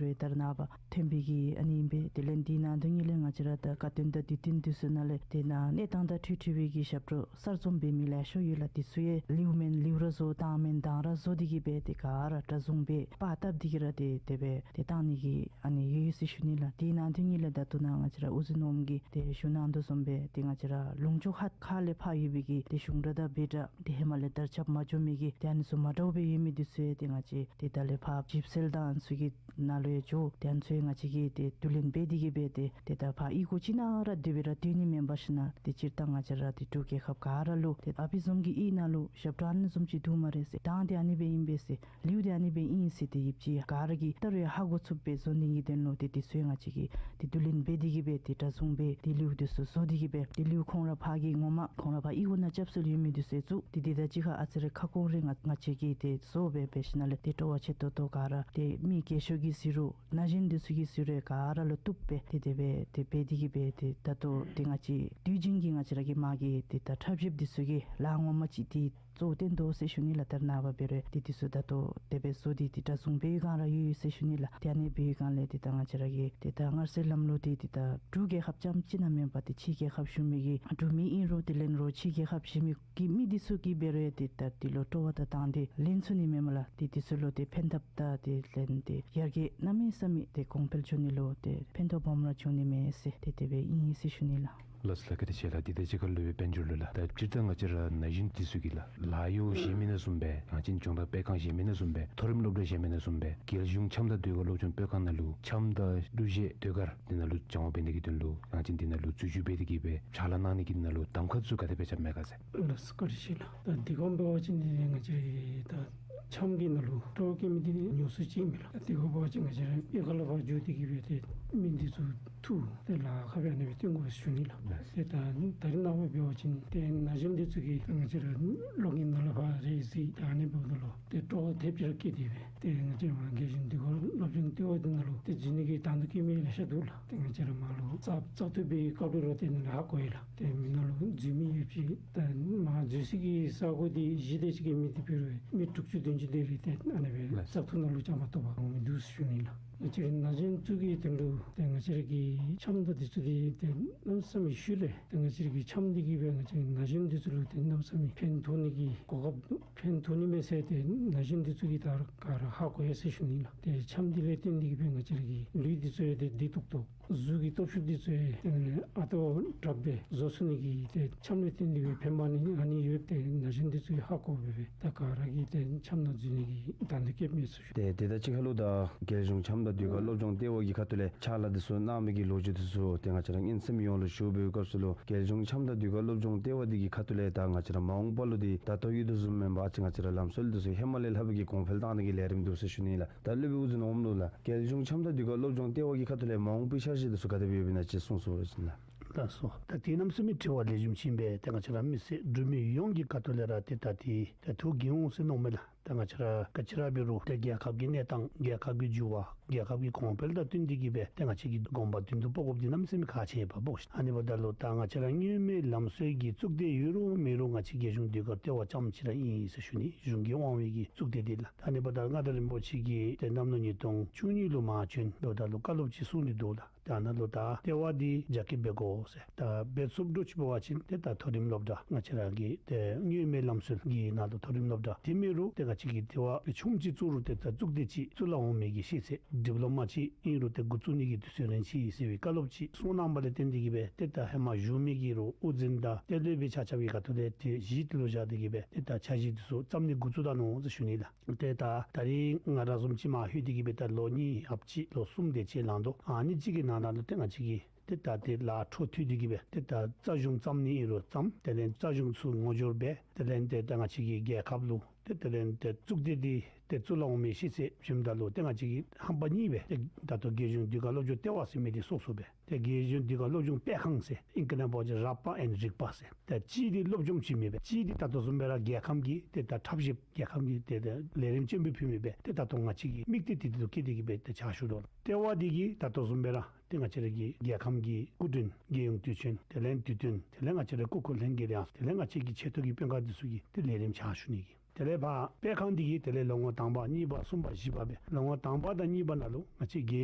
རུང་ད་རེས་ནངས་པ་ཐོན་པའི་གི་ཨ་ནི་ཨིན་པས། དེ་ལས་འདི་ནང་དོན་གཉིས་ལས་ང་བཅས་ར་ད་བཀའ་བསྟན་དང་འདུལ་བསྟན་འདི་ཚུ་ནང་ལས་ཏེ་ནཱ་གནས་སྟངས་དང་འཁྲིལ་འཁྲིལ་བའི་གི་ཞབས་བྲོ་གསར་རྩོམ་འབད་མི་ལེ་ཤ་ཡོད་ལགས། འདི་ཚུ་ཡང་ལེའུ་མེན་ལེའུ་ར་བཟོ་དང་མེན་དང་ར་བཟོ་སྟེ་གི་སྦེ་ཏེ་ག་ར་སྒྲ་བཟུང་སྦེ་པར་བཏབ་སྟེ་གི་ར་ཏེ་དེ་སྦེ་ཏེ་བཏང་ནི་གི་ཨ་ནི་ཡོད་ཟེར་ཞུ་ནི་ལགས། དེ་ནང་དོན་གཉིས་ལས་ད་ལྟོ་ནཱ་ང་བཅས་ར་དབུ་འཛིན་དབངམོ་གིས་ཏེ་ཞུ་གནང་དོ་བཟུམ་སྦེ་ཏེ་ང་བཅས་ར་ལུང་ཕྱོགས་ཁ་ཁ་ལས་ཕར་ཡོད་པའི་གི་ཏེ་གཞུང་སྒྲ་དང་འབྲེལ་སྒྲ་ཏེ་ཧེ་མ་ལས་དར་ཁྱབ་མ་འགྱོ་མི་གི་ཏེ་ཨ་ནི་ཚུ་མ་འདྲཝ་སྦེ་ཡོད་མི་འདི་ཚུ་ཡང་ཏེ་ང་བཅས་ཏེ་ད་ལས་ཕར་ཞིབ་འཚོལ་དང་ཨ་ནི་ཚུ་གི་ནང་ལུ་ཡང་འགྱོ། ཏེ་ཨ་ནི་ཚུ་ཡང་ང་བཅས་ཀྱིས་ཏེ་བསྡུ་ལེན་འབད་དེ་གི་སྦེ་ཏེ་ཏེ་ད་ཕར་གཡུས་སྒོ་ཅིག་ནང་ར་སྡོད་སྦེ་ར་སྡོད་ནི་མེན་པར་ཞིན་ན་ཏེ་སྤྱིར་བཏང་ང་བཅས་ར་ཏེ་འབྲུག་རྒྱལ་ཁབ་ག་ར་ལུ་ཏེ་ཨ་ཕི་བཟུམ་གྱི་གཡུས་ནང་ལུ་ཞབས་བྲོ་ཨ་ནི་བཟུམ་ཅིག་འདུག་སྨ་རེ་ཟེར། གདངས་འདི་ཨ་ནི་སྦེ་ཨིན་པས་ཟེར། ལེའུ་འདི་ཨ་ནི་སྦེ་ཨིན་ཟེར་ཏེ་ཡོདཔ་ཅིག་ག་ར་གིས་ད་རུང་ཧ་གོ་ཚུགསཔ་སྦེ་བཟོ་ནི་གི་དོན་ལུ་ཏེ་འདི་ཚུ་ཡང་ང་བཅས་ཀྱིས་ཏེ་བསྡུ་ལེན་འབད་དེ་གི་སྦེ་ཏེ་སྒྲ་བཟུང་སྦེ་ཏེ་ལེའུ་འདི་ཚུ་བཟོ་སྟེ་གི་སྦེ་ཏེ་ལེའུ་ཁོང་ར་ཕར་གྱི་ངོ་མ་ཁོང་ར་ཕར་གཡུས་སྒོ་ནང་རྐྱབ་སྲོལ་ཡོད་མི་འདི་ཚུ་ཡང་བཙུགས། ཏེ་འདི་དང་གཅིག་ཁར་ཨ་ཙི་རེ་ཁ་སྐོང་རེ་ང་ང་བཅས་ཀྱིས་ཏེ་བཟོ་སྦེ་འབད་ཞིན་ན་ལས་ཏེ་སྤྲོ་བ་ཆེ་ཏོག་ཏོ་ག་ར་ཏེ་མི་རྒས་ཤོས་ཀྱིས་ཟེར་རུང་ན་གཞོན་འདི་ཚུ་གིས་ཟེར་རུང་ག་ར་ལུ་བཏུབ་སྦེ་ཏེ་དེ་སྦེ་ཏེ་འབད་དེ་གི་སྦེ་ཏེ་ད་ལྟོ་ཏེ་ང་བཅས་དུས་རྒྱུན་གྱི་ང་བཅས་ར་གི་མ་གི་ཏེ་ད་འཁྲབ་གཞས་འདི་ཚུ་གི་ལཱ་ངོ་མ་ཅིག་ཏེ་གཙོ་བོ་བསྟེན་དོ་ཟེར་ཞུ་ནི་ལགས། ད་རེས་ནངས་པ་འབད་རུང་ཏེ་འདི་ཚུ་ད་ལྟོ་དེ་སྦེ་བཟོ་སྟེ་ཏེ་སྒྲ་བཟུང་འབད་བའི་བསྒང་ར་ཡོད་ཡོད་ཟེར་ཞུ་ནི་ལགས། ཏེ་ཨ་ནི་འབད་བའི་བསྒང་ལས་ཏེ་ད་ང་བཅས་ར་གི་ཏེ་ད་སྔར་སྲོལ་ལམ་ལུགས་འདི་ཏེ་ད་འབྲུག་རྒྱལ་ཁབ་རྐྱངམ་གཅིག་ནང་མེན་པར་ཏེ་ཕྱི་རྒྱལ་ཁབ་བཞུགས་མི་གི་འབྲུག་མི་ཨིན་རུང་དེ་ལས་རོགས་ཕྱི་རྒྱལ་ཁབ་བཞུགས་མི་གི་མི་འདི་ཚུ་གིས་འབད་རུང་ཡང་ཏེ་ད་འདི་ལུ་སྤྲོ་བ་དང་དང་འདོད་ལེན་ཚུགས་ནི་མས་སྨོ་ལགས། ཏེ་འདི་ཚུ་ལུ་ཏེ་ཕན་ཐབས་དང་དེ་ལས་ཏེ་ཡར་རྒྱས་གནམ་མེད་ས་མེད་ཏེ་གོང་འཕེལ་འགྱོ་ནི་ལུ་ཏེ་ཕན་ཐོགས་སྦོམ་ར་འབྱུང་ནི་མས་ཟེར་ཏེ་དེ་སྦེ་ཨིན་ཟེར་ཞུ་ནི་ལགས། ལགས་སོ་ལགས། བཀའ་དྲིན་ཆེ་ལགས། དེ་དང་གཅིག་ཁར་ལུ་སྦེ་དཔལ་འབྱོར་ལུ་ལགས། ད་སྤྱིར་བཏང་ང་བཅས་ར་ན་གཞོན་འདི་ཚུ་གིས་ལགས་ལཱ་གཡོག་གཞན་མི་ནང་བཟུམ་སྦེ་ཡང་ཅིན་སྦྱོང་བརྡར་སྤེལ་ཁང་གཞན་མི་ནང་བཟུམ་སྦེ་མཐོ་རིམ་སློབ་གྲྭ་གཞན་མི་ནང་བཟུམ་སྦེ་རྒྱལ་གཞུང་འཆམ་དང་ཟློས་གར་སློབ་སྦྱོང་སྤེལ་ཁང་ནང་ལུ་འཆམ་དང་གླུ་གཞས་ཟློས་གར་འདི་ནང་ལུ་སྦྱང་བ་འབད་ནི་གི་དོན་ལུ་ཡང་ཅིན་འདི་ནང་ལུ་འཛུལ་ཞུགས་འབད་དེ་གི་སྦེ་ཕྱག་ལཱ་གནང་ནི་གི་ནང་ལུ་གདམ་ཁ་ཚུ་ག་དེ་སྦེ་རྐྱབ་མས་ག་ཟེར། ལགས་སོ་བཀའ་དྲིན་ཆེ་ལགས། ད་དེ་སྒང་འབད་བ་ཅིན་ཏེ་ང་བཅས་ད་འཆམ་གྱི་ནང་ལུ་སྤྲོ་བ་བསྐྱེད་མི་འདི་ཉུང་སུ་ཅིག་མས་ལགས། ད་དེ་སྒང་འབད་བ་ཅིན་ང་བཅས་ར་གཡུས་ཁ་ལུ་ཕར་འགྱོ་སྟེ་གི་སྦེ་ཏེ་མི་འདི་ཚུ་འཐུ་སྟེ་ལཱ་ཁག་སྦེ་ཨ་ནི་སྦེ་སྟོན་དགོ་ཟེར་ཞུ་ནི་ལགས། ཏེ་ད་ད་རེས་ནངས་པ་འབད་བ་ཅིན་ཏེ་ན་གཞོན་འདི་ཚུ་གིས་ང་བཅས་ར་གློག་གི་ནང་ལུ་ཕར་རེ་གཟིགས་ཏེ་ཨ་ནི་འབདཝ་ད་ལུ་ཏེ་སྤྲོ་བ་ཐེབས་ཅིག་ར་སྐྱེས་ཏེ་སྦེ་ཏེ་ང་བཅས་མར་རྒྱལ་གཞུང་ཟློས་གར་སློབ་སྦྱོང་ལྟེ་བ་འདི་ནང་ལུ་ཏེ་འཛུལ་ནི་གི་དང་འདོད་བསྐྱེད་མི་ལེ་ཤ་འདུག་ལགས། ཏེ་ང་བཅས་ར་མར་ལུ་བཙག་བཙག་འཐུ་འབད་བའི་སྐབས་ལུ་ར་ཏེ་ནཱ་ཧ་གོ་ཡི་ལགས། ཏེ་མི་ནང་ལུ་འཛུལ་མི་ཡོདཔ་ཅིག་ད་མར་འཛུལ་ས་གི་ས་གོ་འདི་གཞི་བདེ་ཅིག་གི་མི་འདི་འབད་རུང་མི་དྲུག་ཅུ་བདུན་ཅུ་དེ་རེ་ཏེ་ཨ་ནི་སྦེ་ལགས། བཙག་འཐུ་ནང་ལུ་བཅའ་མར་གཏོགས་པར་འོང་མི་འདུག་ཟེར་ཞུ་ནི་ལགས། ང་བཅས་ར་ན་གཞོན་ཚུ་གི་དོན་ལུ་ཏེ་ང་བཅས་ར་གི་འཆམ་དང་འདི་ཚུ་འདི་ཏེ་གནམ་མེད་ས་མེད་ཤུལ་ལས་ཏེ་ང་བཅས་ར་གི་འཆམ་འདི་གིས་སྦེ་ང་བཅས་ན་གཞོན་འདི་ཚུ་ལུ་ཏེ་གནམ་མེད་ས་མེད་ཕན་ཐོགས་ནི་གི་གོ་སྐབས་འདུག། ཕན་ཐོགས་ནི་མས་ཟེར་ཏེ་ན་གཞོན་འདི་ཚུ་གིས་ད་ག་ར་ཧ་གོ་ཡི་ཟེར་ཞུ་ནི་ལགས། ཏེ་འཆམ་འདི་ལས་བརྟེན་ཏེ་གི་སྦེ་ང་བཅས་ར་གི་ལུས་འདི་ཚུ་ཡང་ཏེ་བདེ་ཏོག་ཏོ་གཟུགས་ཀྱི་སྟོབས་ཤུགས་འདི་ཚུ་ཡང་ཏེ་ཨ་རྟག་དྲགཔ་སྦེ་བཟོ་ཚུགས་ནི་གི་ཏེ་འཆམ་ལས་བརྟེན་ཏེ་གི་སྦེ་ཕན་པ་ནི་ཨ་ནི་ཡོདཔ་ཏེ་ན་གཞོན་འདི་ཚུ་གིས་ཧ་གོ་སྦེ་སྦེ་ད་ག་ར་གིས་ཏེ་འཆམ་ནང་འཛུལ་ནི་གི་དང་འདོད་བསྐྱེད་མི་ཚུགས། ཏེ་དེ་དང་གཅིག་ཁར་ལུ་ད་རྒྱལ་གཞུང་འཆམ་དང་ཟློས་གར་སློབ་སྦྱོང་ལྟེ་བ་གི་ཁ་ཐུག་ལས་ཕྱག་ལཱ་འདི་ཚུ་གནང་མི་གི་ལོ་རྒྱུས་འདི་ཚུ་ཏེ་ང་བཅས་ར་སྙན་སེམས་ཡོངས་ལུ་ཞུ་བའི་སྐབས་སུ་ལུ་རྒྱལ་གཞུང་འཆམ་དང་ཟློས་གར་སློབ་སྦྱོང་ལྟེ་བ་འདི་གི་ཁ་ཐུག་ལས་ད་ང་བཅས་ར་མ་འོངས་པ་ལུ་འདི་ད་ལྟོ་ཡོད་དོ་བཟུམ་མེན་པར་ཅིག་ང་བཅས་ར་ལམ་སྲོལ་འདི་ཚུ་ཧེ་མ་ལས་ལྷག་པའི་གི་གོང་འཕེལ་བཏང་ནི་གི་ལས་རིམ་འདུག་ཟེར་ཞུ་ནི་ལགས། ད་སློབ་དཔོན་དབུ་འཛིན་དབངམོ་ལུ་ལགས། རྒྱལ་གཞུང་འཆམ་དང་ཟློས་གར་སློབ་སྦྱོང་ལྟེ་བ་གི་ཁ་ཐུག་ལས་མ་འོངས་པའི་འཆར་གཞི་འདི་ཚུ་ག་དེ་སྦེ་ཡོདཔ་ཨིན་ན་ཅིག་གསུང་ཟེར་བ་ཅིན་ལགས། ལགས་སོ། ད་དེ་གནམ་མེད་ས་མེད་དྲི་བ་ལེགས་ཤོམ་ཅིག་ཨིན་པས། ཏེ་ང་བཅས་ར་མི་སེར་འབྲུག་མི་ཡོངས་ཀྱི་ཁ་ཐུག་ལས་ར་ཏེ་ད་ཏེ་ད་ཐུགས་དགྱེས་འོང་ཟེར་མནོཝ་མས་ལགས། ད་ང་བཅས་ར་ག་ཅི་ར་འབད་རུང་ཏེ་རྒྱལ་ཁབ་ཀྱི་གནས་སྟངས་རྒྱལ་ཁབ་ཀྱི་འགྱུར་བ་རྒྱལ་ཁབ་ཀྱི་གོང་འཕེལ་དང་བསྟུན་ཏེ་གི་སྦེ་ཏེ་ང་བཅས་ཀྱི་དགོངས་པ་བདུན་ཚིགས་སྤོ་དགོཔ་འདི་གནམ་མེད་ས་མེད་ཁག་ཆེ་བ་སྦོམ་ཨིན། ཨ་ནི་འབདཝ་ད་ལུ་ད་ང་བཅས་ར་མངོན་མེད་ལམ་སྲོལ་གྱི་གཙུག་སྡེ་ཡོད་རུང་མེད་རུང་ང་བཅས་རྒྱལ་གཞུང་ཟློས་གར་ལྟེ་བ་རྐྱངམ་ཅིག་ར་ཨིན་ཟེར་ཞུ་ནི། གཞུང་གིས་དབང་བའི་གི་གཙུག་སྡེ་འདི་ལགས། ཨ་ནི་འབདཝ་ད་མངའ་བདག་རིན་པོ་ཆེ་གིས་ཏེ་གནམ་ལོ་ཉིས་སྟོང་བཅུ་གཉིས་ལུ་མར་བྱོན། འབདཝ་ད་ལུ་བཀའ་སློབ་ཅིག་གསུངས་ཏེ་འདུག་ལགས། ད་ནཱ་ལུ་ད་ལྟེ་བ་འདི་རྒྱ་སྐྱེད་འབད་དགོ་ཟེར། ད་འབད་ཚུགསཔ་འདྲཝ་ཅིག་འབད་བ་ཅིན་ཏེ་ད་མཐོ་རིམ་སློབ་གྲྭ་ང་བཅས་ར་གི་ཏེ་དངོས་མེད་ལམ་སྲོལ་གྱི་ནང་ལུ་མཐོ་རིམ་སློབ་གྲྭ་དེ་མེན་རུང་ཏེ་ང་བཅས་ཀྱི་ལྟེ་བ་ཆུང་ཀུ་ཅིག་བཙུགས་རུང་ཏེ་ད་གཙུག་སྡེ་ཅིག་གཙུག་ལག་འོག་མའི་གི་ཤེས་ཚད་ཌིབ་ལོ་མ་ཅིག་ཨིན་རུང་ཏེ་འགོ་བཙུགས་ནི་གི་དུས་ཚོད་རན་ཅི་ཟེར་བའི་བཀའ་སློབ་ཅིག་གསུངས་གནངམ་ལས་བརྟེན་ཏེ་གིས་སྦེ་ཏེ་ད་ཧེ་མ་བཞུགས་མི་གི་རུང་དབུ་འཛིན་དང་ཏེ་སློབ་དཔོན་ཆ་ཁྱབ་ཀྱི་ཁ་ཐུག་ལས་ཏེ་གཞི་དེ་ལུ་བཞག་སྟེ་གིས་སྦེ་ཏེ་ད་འཆར་གཞི་དེ་ཚུ་བརྩམ་ནི་འགོ་བཙུགས་ད་ནུག་ཟེར་ཞུ་ནི་ལགས། ཏེ་ད་ད་རིས་ང་ར་བཟུམ་ཅིག་མར་ལྷོད་དེ་གིས་སྦེ་ད་ལོ་གཉིས་ལྷགཔ་ཅིག་ལོ་གསུམ་དེ་ཅིག་ལང་དོ། ཨ་ནི་ཅིག་གི་ནང་ན་ལུ་ཏེ་ང་བཅས་ཀྱིས་ཏེ་ད་དེ་ལཱ་འཕྲོ་མཐུད་དེ་གིས་སྦེ་ཏེ་ད་རྩ་གཞུང་བརྩམ་ནི་ཨིན་རུང་བརྩམ། དེ་ལས་རྩ་གཞུང་ཚུ་ངོ་སྦྱོར་འབད། དེ་ལས་ཏེ་ད་ང་བཅས་ཀྱི་རྒྱལ་ཁབ་ལུ་ཏེ་དེ་ལས་ཏེ་གཙུག་སྡེ་འདི་ཏེ་གཙུག་ལག་འོག་མའི་ཤེས་ཚད་བྱིནམ་ད་ལུ་ཏེ་ང་བཅས་ཀྱིས་ཧམ་པ་གཉིས་སྦེ་ཏེ་ད་ལྟོ་རྒྱལ་གཞུང་དུས་འཁོར་སློབ་སྦྱོང་ལྟེ་བ་ཟེར་མི་འདི་སོ་སོ་སྦེ། ཏེ་རྒྱལ་གཞུང་དུས་འཁོར་སློབ་སྦྱོང་སྤེལ་ཁང་ཟེར་ཨིང་སྐད་ནང་འབད་བ་ཅིན་རགས་པ་ཨེནཌ་རིག་པ་ཟེར། ཏེ་གཅིག་འདི་སློབ་སྦྱོང་བྱིན་མི་སྦེ་གཅིག་འདི་ད་ལྟོ་བཟུམ་སྦེ་ར་རྒྱལ་ཁམས་ཀྱི་ཏེ་ད་ཁྲབ་ཞིབ་རྒྱལ་ཁམས་ཀྱི་ཏེ་ཏེ་ལས་རིམ་སྤྱན་འབུལ་ཕུལ་མི་སྦེ་ཏེ་ད་ལྟོ་ང་བཅས་ཀྱི་དམིགས་གཏད་དེ་དེ་ལུ་བསྐྱེད་དེ་གིས་སྦེ་ཏེ་ཕྱག་ཞུ་དོ་ལགས། ལྟེ་བ་འདི་གིས་ད་ལྟོ་བཟུམ་སྦེ་ར་ཏེ་ང་བཅས་ར་གི་རྒྱལ་ཁམས་ཀྱི་སྐུ་མགྲོན་རྒྱལ་ཡོངས་དུས་ཆེན་དེ་ལས་དུས་སྟོན་དེ་ལས་ང་བཅས་ར་སྐུ་འཁོར་ལྷན་རྒྱས་ཡང་དེ་ལས་ང་བཅས་ཀྱི་ཆེ་མཐོ་གི་དཔོན་ཁག་འདི་ཚུ་གི་ཏེ་ལས་རིམ་ཕྱག་ཞུ་ནི་གི། དེ་ལས་ཕར་སྤེལ་ཁང་འདི་གིས་དེ་ལས་ལོ་ངོ་དང་པ་གཉིས་པ་གསུམ་པ་བཞི་པ་སྦེ་ལོ་ངོ་དང་པ་དང་གཉིས་པ་ནང་ལུ་ང་བཅས་རྒྱལ་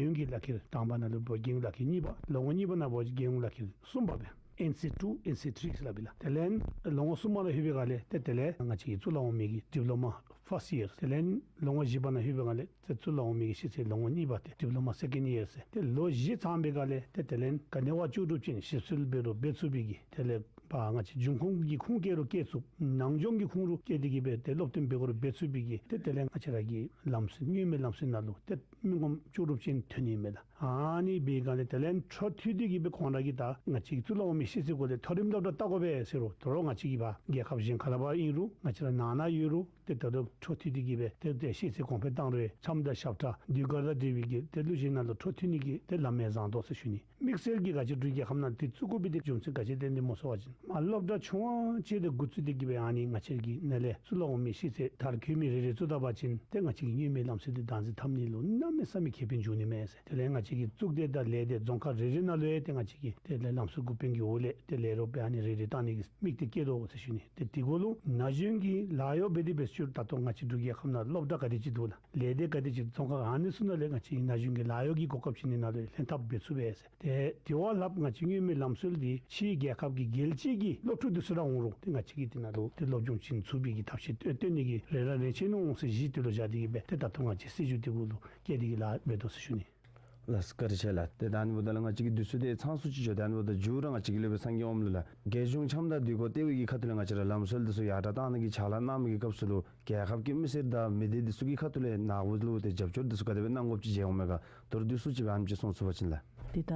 ཡོངས་ཀྱི་ལག་ཁྱེར་དང་པ་ནང་ལུ་འབད་རྒྱལ་ཡོངས་ལག་ཁྱེར་གཉིས་པ། ལོ་ངོ་གཉིས་པ་ནང་འབད་རྒྱལ་ཡོངས་ལག་ཁྱེར་གསུམ་པ་སྦེ་ཨེན་སི་ཊུ་ཨེན་སི་ཐི་རི་ཟེར་སླབ་ཨིན་ལགས། དེ་ལས་ལོ་ངོ་གསུམ་པ་ནང་ལྷོད་པའི་སྒང་ལས་ཏེ་དེ་ལས་ང་བཅས་ཀྱི་གཙུག་ལག་འོག་མའི་གི་ཌིབ་ལོ་མ་ཕཱསཊ་ཡིར། དེ་ལས་ལོ་ངོ་བཞི་པ་ནང་ལྷོད་པའི་སྒང་ལས་ཏེ་གཙུག་ལག་འོག་མའི་གི་ཤེས་ཚད་ལོ་ངོ་གཉིས་པ་ཏེ་ཌིབ་ལོ་མ་སེ་ཀེནཌ་ཡིར་ཟེར། ཏེ་ལོ་བཞི་ཚང་པའི་སྒང་ལས་ཏེ་དེ་ལས་ག་ནི་བ་ལྕོགས་གྲུབ་ཅན་ཞིབ་འཚོལ་འབད་རུང་འབད་ཚུགས་པའི་གི་དེ་ལས་ཕར་ང་བཅས་འབྱུང་ཁུངས་ཀྱི་ཁུངས་བཀལ་རུང་བཀལ་ཚུགས། ནང་སྦྱོང་གི་ཁུངས་རུང་བཀལ་ཏེ་གིས་སྦེ་ཏེ་སློབ་སྟོན་འབད་དགོ་རུང་འབད་ཚུགས་པའི་གི་ཏེ་དེ་ལས་ང་བཅས་ར་གི་ལམ་སྲོལ་དངོས་མེད་ལམ་སྲོལ་ནང་ལུ་ཏེ་མི་ངོམ་ལྕོགས་གྲུབ་ཅན་ཐོན་ནི་མས་ལགས། ཨ་ནི་འབད་བའི་སྒང་ལས་དེ་ལས་འཕྲོ་མཐུད་དེ་གིས་སྦེ་ཁོང་ར་གིས་ད་ང་བཅས་ཀྱི་གཙུག་ལག་འོག་མའི་ཤེས་ཚད་གུ་ལས་མཐོ་རིམ་སློབ་གྲྭ་བལྟ་དགོ་པས་ཟེར་རུང་དོ་རུང་ང་བཅས་ཀྱིས་ཕར་རྒྱལ་ཁབ་གཞན་ག་ལས་ཕར་ཨིན་རུང་ང་བཅས་ར་ནང་ན་ཡོད་རུང་ཏེ་ད་རུང་འཕྲོ་མཐུད་དེ་གིས་སྦེ་ཏེ་ཏེ་ཤེས་ཚད་གོང་འཕེལ་བཏང་རུང་འཆམ་དང་ཞབས་ཁྲ་ཟློས་གར་དང་འབྲེལ་བའི་གི་ཏེ་གླུ་གཞས་ནང་ལུ་འཕྲོ་མཐུད་ནི་གི་ཏེ་ལམ་ཡང་བཟང་དོ་ཟེར་ཞུ་ནི། དམིགས་བསལ་གྱིས་ང་བཅས་འབྲུག་རྒྱལ་ཁབ་ནང་འདི་བཙུགས་དགོ་པའི་ཏེ་རྒྱུ་མཚན་ག་ཅི་བརྟེན་ཏེ་སྨོ་ཟེར་བ་ཅིན་མར་སློབ་གྲྭ་ཆུང་བ་ཅིག་ལས་འགོ་བཙུགས་ཏེ་གིས་སྦེ་ཨ་ནི་ང་བཅས་ཀྱི་ནང་ལས་གཙུག་ལག་འོག་མའི་ཤེས་ཚད་མཐར་འཁྱོལ་མི་རེ་རེ་བཙུགས་ད་པ་ཅིན་ཏེ་ང་བཅས་ཀྱི་དངོས་མེད་ལམ་སྲོལ་འདི་བདག་འཛིན་འཐབ་ནི་ལུ་གནམ་མེད་ས་མེད་ཁེ་ཕན་འབྱུང་ནི་མས་ཟེར། དེ་ལས་ང་བཅས་ཀྱི་གཙུག་སྡེ་དང་ལས་སྡེ་རྫོང་ཁག་རེ་རེ་ནང་ལུ་ཡང་ཏེ་ང་བཅས་ཀྱི་དེ་ལས་ལམ་སྲོལ་འགོ་དཔོན་གྱི་འོག་ལས་ཏེ་ལས་རོགས་སྦེ་ཨ་ནི་རེ་རེ་བཏང་ནི་གི་དམིགས་གཏད་བསྐྱེད་དོ་ཟེར་ཞུ་ནི། ཏེ་དེ་གུ་ལུ་ན་གཞོན་གྱི་ལཱ་གཡོག་འབད་དེ་འབད་ཞུ་ད་ལྟོ་ང་བཅས་འབྲུག་རྒྱལ་ཁབ་ནང་སློབ་གྲྭ་ག་དེ་ཅིག་འདུག་ལགས། ལས་སྡེ་ག་དེ་ཅིག་རྫོང་ཁག་ཨ་ནི་ཚུ་ནང་ལས་ང་བཅས་ན་གཞོན་གྱི་ལཱ་གཡོག་གི་གོ་སྐབས་བྱིན་ནི་ནང་ལུ་ལྷན་ཐབས་འབད་ཚུགས་པས་ཟེར། ཏེ་དེ་བ་ལྷག་ང་བཅས་དངོས་མེད་ལམ་སྲོལ་འདི་ཕྱིའི་རྒྱལ་ཁབ་ཀྱི་རྒྱལ་སྤྱི་གི་སློབ་ཕྲུག་འདི་ཚུ་ར་འོང་རུང་ཏེ་ང་བཅས་ཀྱིས་དེ་ནང་ལུ་ཏེ་སློབ་སྦྱོང་བྱིན་ཚུགས་པའི་གི་ཐབས་ཤེས་སྟོན་སྟོན་ནི་གི་རེ་ར་རེ་ཆེ་ནུག་ཟེར་གཞི་དེ་ལུ་བཞག་སྟེ་གིས་སྦེ་ཏེ་ད་ལྟོ་ང་བཅས་སྲིད་བྱུས་དེ་གུ་ལུ་བཀལ་ཏེ་གིས་ལཱ་འབད་དོ་ཟེར་ཞུ་ནི། ལགས་སོ་བཀའ་དྲིན་ཆེ་ལགས། ཏེ་ད་ཨ་ནི་འབདཝ་ད་ལུ་ང་བཅས་ཀྱི་དུས་ཚོད་འདི་ཚང་སུ་ཅིག་འགྱོ། ད་ཨ་ནི་འབདཝ་ད་མཇུག་ར་ང་བཅས་ཀྱི་སློབ་དཔོན་སངས་རྒྱས་དབང་མོ་ལུ་ལགས་རྒྱལ་གཞུང་འཆམ་དང་དུས་འཁོར་ལྟེ་བའི་གི་ཁ་ཐུག་ལས་ང་བཅས་ར་ལམ་སྲོལ་འདི་ཚུ་ཡར་དྲག་བཏང་ནི་གི་ཕྱག་ལཱ་གནང་མི་གི་སྐབས་སུ་ལུ་རྒྱལ་ཁབ་ཀྱི་མི་སེར་དང་མི་སྡེ་འདི་ཚུ་གི་ཁ་ཐུག་ལས་ནཱ་བུ་ལུ་ཏེ་རྒྱབ་སྐྱོར་འདི་ཚུ་ག་དེ་སྦེ་གནང་དགོཔ་ཅིག་མཇལ་འོང་མས་ག། མདོར་བསྡུས་སུ་ཅིག་སྦེ་ཨ་ནེམ་ཅིག་གསུང་ཚུགས་པ་ཅིན་ལགས། ཏེ་ད་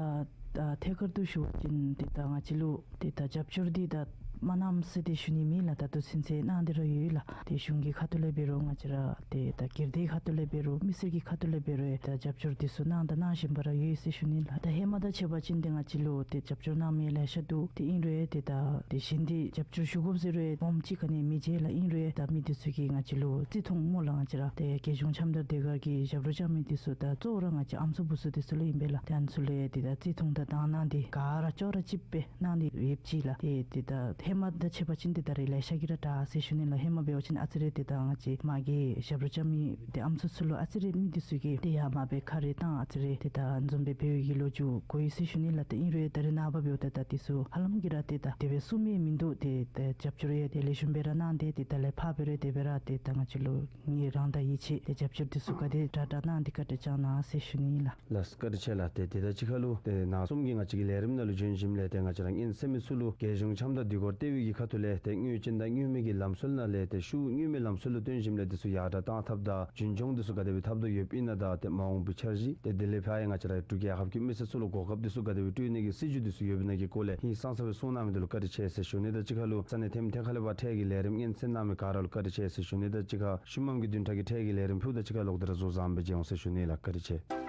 ད་ཐད་ཀར་དུ་ཞུ་བ་ཅིན་ཏེ་ད་ང་བཅས་ལུ་ཏེ་ད་རྒྱབ་སྐྱོར་འདི་ད་མ་གནངམ་ཟེར་ཏེ་ཞུ་ནི་མེད་ལགས། ད་ལྟོ་ཚུན་ཚོད་གནང་སྟེ་ར་ཡོད་ལགས། ཏེ་གཞུང་གི་ཁ་ཐུག་ལས་འབད་རུང་ང་བཅས་ར་ཏེ་ད་སྒེར་སྡེའི་ཁ་ཐུག་ལས་འབད་རུང་མི་སེར་གྱི་ཁ་ཐུག་ལས་འབད་རུང་ད་རྒྱབ་སྐྱོར་འདི་ཚུ་གནང་དང་གནང་བཞིན་པ་ར་ཡོད་ཟེར་ཞུ་ནི་ལགས། ད་ཧེ་མ་དང་ཕྱད་པ་ཅིན་ཏེ་ང་བཅས་ལུ་ཏེ་རྒྱབ་སྐྱོར་གནང་མི་ལེ་ཤ་འདུག། ཏེ་ཨིན་རུང་ཏེ་ད་དེ་བཞིན་དེ་རྒྱབ་སྐྱོར་ཞུ་དགོཔ་ཟེར་རུང་སྦོམ་ཅིག་ག་ནི་མི་མཇལ་ལགས། ཨིན་རུང་ད་མི་འདི་ཚུ་གིས་ང་བཅས་ལུ་བརྩི་མཐོང་སྨོ་ལགས། ང་བཅས་ར་ཏེ་རྒྱལ་གཞུང་འཆམ་དང་ཟློས་གར་གྱི་ཞབས་བྲོ་རྐྱབ་མི་འདི་ཚུ་ད་གཙོ་བོ་ར་ང་བཅས་ཨམ་སྲུ་བུ་སྲུ་འདི་ཚུ་ལུ་ཨིན་པས་ལགས། ཏེ་ཨ་ནི་ཚུ་ལུ་ཏེ་ད་བརྩི་མཐོང་དང་དང་གནང་སྟེ་ག་ར་ཅོག་ར་གཅིགཔ་སྦེ་གནང་སྟེ་ཡོདཔ་ཅིག་ལགས། ཏེ་ཏེ་ད་ཧེ་མ་དང་ཕྱད་པ་ཅིན་ཏེ་ད་རེས་ལེ་ཤ་གིས་ར་དྲག་ཟེར་ཞུ་ནི་ལགས། ཧེ་མ་འབད་བ་ཅིན་ཨ་ཙི་རེ་ཏེ་ད་ང་བཅས་མ་གི་ཞབས་བྲོ་རྐྱབ་མི་ཏེ་ཨམ་སྲུ་ཚུ་ལུ་ཨ་ཙི་རེ་མི་འདི་ཚུ་གིས་ཏེ་ཡར་མར་སྦེ་ཁ་རེ་བཏང་ཨ་ཙི་རེ་ཏེ་ད་འཛོམས་སྦེ་འབད་བའི་གི་ལོ་རྒྱུས་གོ་ཡི་ཟེར་ཞུ་ནི་ལགས། ཏེ་ཨིན་རུང་ད་རེས་ནངས་པ་འབདཝ་ད་ད་འདི་ཚུ་ཧ་ལམ་གྱིས་ར་ཏེ་ད་དེ་སྦེ་བསུབ་མི་མིན་འདུག། ཏེ་ཏེ་རྒྱབ་སྐྱོར་ཡང་ཏེ་ལེགས་ཤོམ་སྦེ་ར་གནང་སྟེ་ཏེ་ད་ལས་ཕར་འབད་རུང་དེ་སྦེ་ར་ཏེ་ད་ང་བཅས་ལུ་ངལ་རངས་དང་ཡིད་ཆེས་ཏེ་རྒྱབ་སྐྱོར་འདི་ཚུ་ག་དེ་དྲག་དྲག་གནང་སྟེ་བཀའ་དྲིན་བསྐྱང་གནང་ཟེར་ཞུ་ནི་ལགས། ལགས་སོ་བཀའ་དྲིན་ཆེ་ལགས། ཏེ་དེ་དང་གཅིག་ཁར་ལུ་ཏེ་ནང་གསུམ་གྱི་ང་བཅས་ཀྱི་ལས་རིམ་ནང་ལུ་བྱོན་ཞིནམ་ལས་ཏེ་ང་བཅས་ར་སྔོན་སེམས་མི་ཚུ་ལུ་རྒྱལ་གཞུང་འཆམ་དང་དུས་འཁོར་ལྟེ་བའི་གི་ཁ་ཐུག་ལས་ཏེ་དངོས་ཅན་དང་དངོས་མེད་ཀྱི་ལམ་སྲོལ་ནང་ལས་ཏེ་ཤུགས་དངོས་མེད་ལམ་སྲོལ་ལུ་བཏོན་ཞིནམ་ལས་འདི་ཚུ་ཡར་དྲག་གཏང་ཐབས་དང་རྒྱུན་སྐྱོང་འདི་ཚུ་ག་དེ་སྦེ་འཐབ་དོ་ཡོདཔ་ཨིན་ན་དང་ཏེ་མ་འོངས་པའི་འཆར་གཞི་ཏེ་དེ་ལས་ཕར་ཡང་ང་བཅས་ར་འབྲུག་རྒྱལ་ཁབ་ཀྱི་མི་སེར་ཚུ་ལུ་གོ་སྐབས་འདི་ཚུ་ག་དེ་སྦེ་སྤྲོད་ནི་གི་སྲིད་བྱུས་འདི་ཚུ་ཡོདཔ་ཨིན་ན་གི་སྐོར་ལས་ཧིང་སངས་ས་སྦེ་གསུང་གནང་མི་འདི་ལུ་བཀའ་དྲིན་ཆེ་ཟེར་ཞུ་ནི་དང་གཅིག་ཁར་ལུ་ས་གནས་ཐེམ་ཐེ་ཁ་ལས་ཕར་འཕྲལ་གྱི་ལས་རིམ་སྙན་གསན་གནང་མི་ག་ར་ལུ་བཀའ་དྲིན་ཆེ་ཟེར་ཞུ་ནི་དང་གཅིག་ཁར་ཤུལ་མམ་གྱི་བདུན་ཕྲག་གི་འཕྲལ་གྱི་ལས་རིམ་ཕུལཝ་ད་གཅིག་ཁར་ལོག་སྟེ་ར་གཟུགས་བཟང་སྦེ་མཇལ་འོང་ཟེར་ཞུ་ནི་ལགས། བཀའ་དྲིན་ཆེ།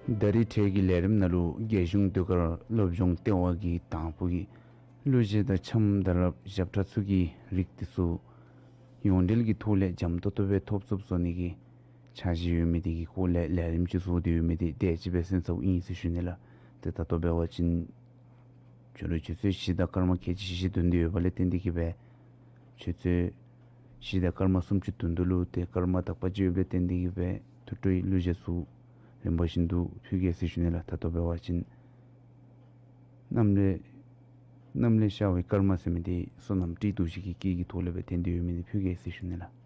ད་རིས་འཕྲལ་གྱི་ལས་རིམ་ནང་ལུ་རྒྱལ་གཞུང་ཟློས་གར་སློབ་སྦྱོང་ལྟེ་བ་གིས་དང་ཕུ་གི་གླུ་གཞས་དང་འཆམ་དང་སླབ་ཞབས་ཁྲ་ཚུ་གི་རིགས་འདི་ཚུ་ཡོངས་འབྲེལ་གྱི་ཐོག་ལས་འཇམ་ཏོག་ཏོ་སྦེ་ཐོབ་ཚུགསཔ་བཟོ་ནི་གི་འཆར་གཞི་ཡོད་མི་དེ་གི་སྐོར་ལས་ལས་རིམ་ཅིག་བཟོ་སྟེ་ཡོད་མི་དེ་དེ་ཅིག་སྦེ་གསན་ཚརཝ་ཨིན་ཟེར་ཞུ་ནི་ལགས། ཏེ་ད་ལྟོ་འབད་བ་ཅིན་ཁྱོད་ར་ཆུ་ཚོད་བཞི་དང་སྐར་མ་ཁལ་གཅིག་བཞི་བཞི་འདོན་ཏེ་ཡོད་པ་ལས་བརྟེན་ཏེ་གིས་སྦེ་ཆུ་ཚོད་བཞི་དང་སྐར་མ་སུམ་ཅུ་འདོན་དོ་ལོ། ཏེ་སྐར་མ་དག་པ་ཅིག་ཡོདཔ་ལས་བརྟེན་ཏེ་གིས་སྦེ་ཐུགས་སྤྲོའི་གླུ་གཞས་ཚུ་རིམ་པ་བཞིན་དུ་ཕུལ་གེ་ཟེར་ཞུ་ནི་ལགས། ད་ལྟོ་འབད་བ་ཅིན་གནམ་ལས་གནམ་ལས་ཤར་བའི་སྐར་མ་ཟེར་མི་འདི་བསོད་ནམས་སྤྲེལ་ལྡོག་ཅིག་གི་སྐད་ཀྱི་ཐོག་ལས་སྦེ་འཐེན་ཏེ་ཡོད་མི་འདི་ཕུལ་གེ་ཟེར་ཞུ་ནི་ལགས།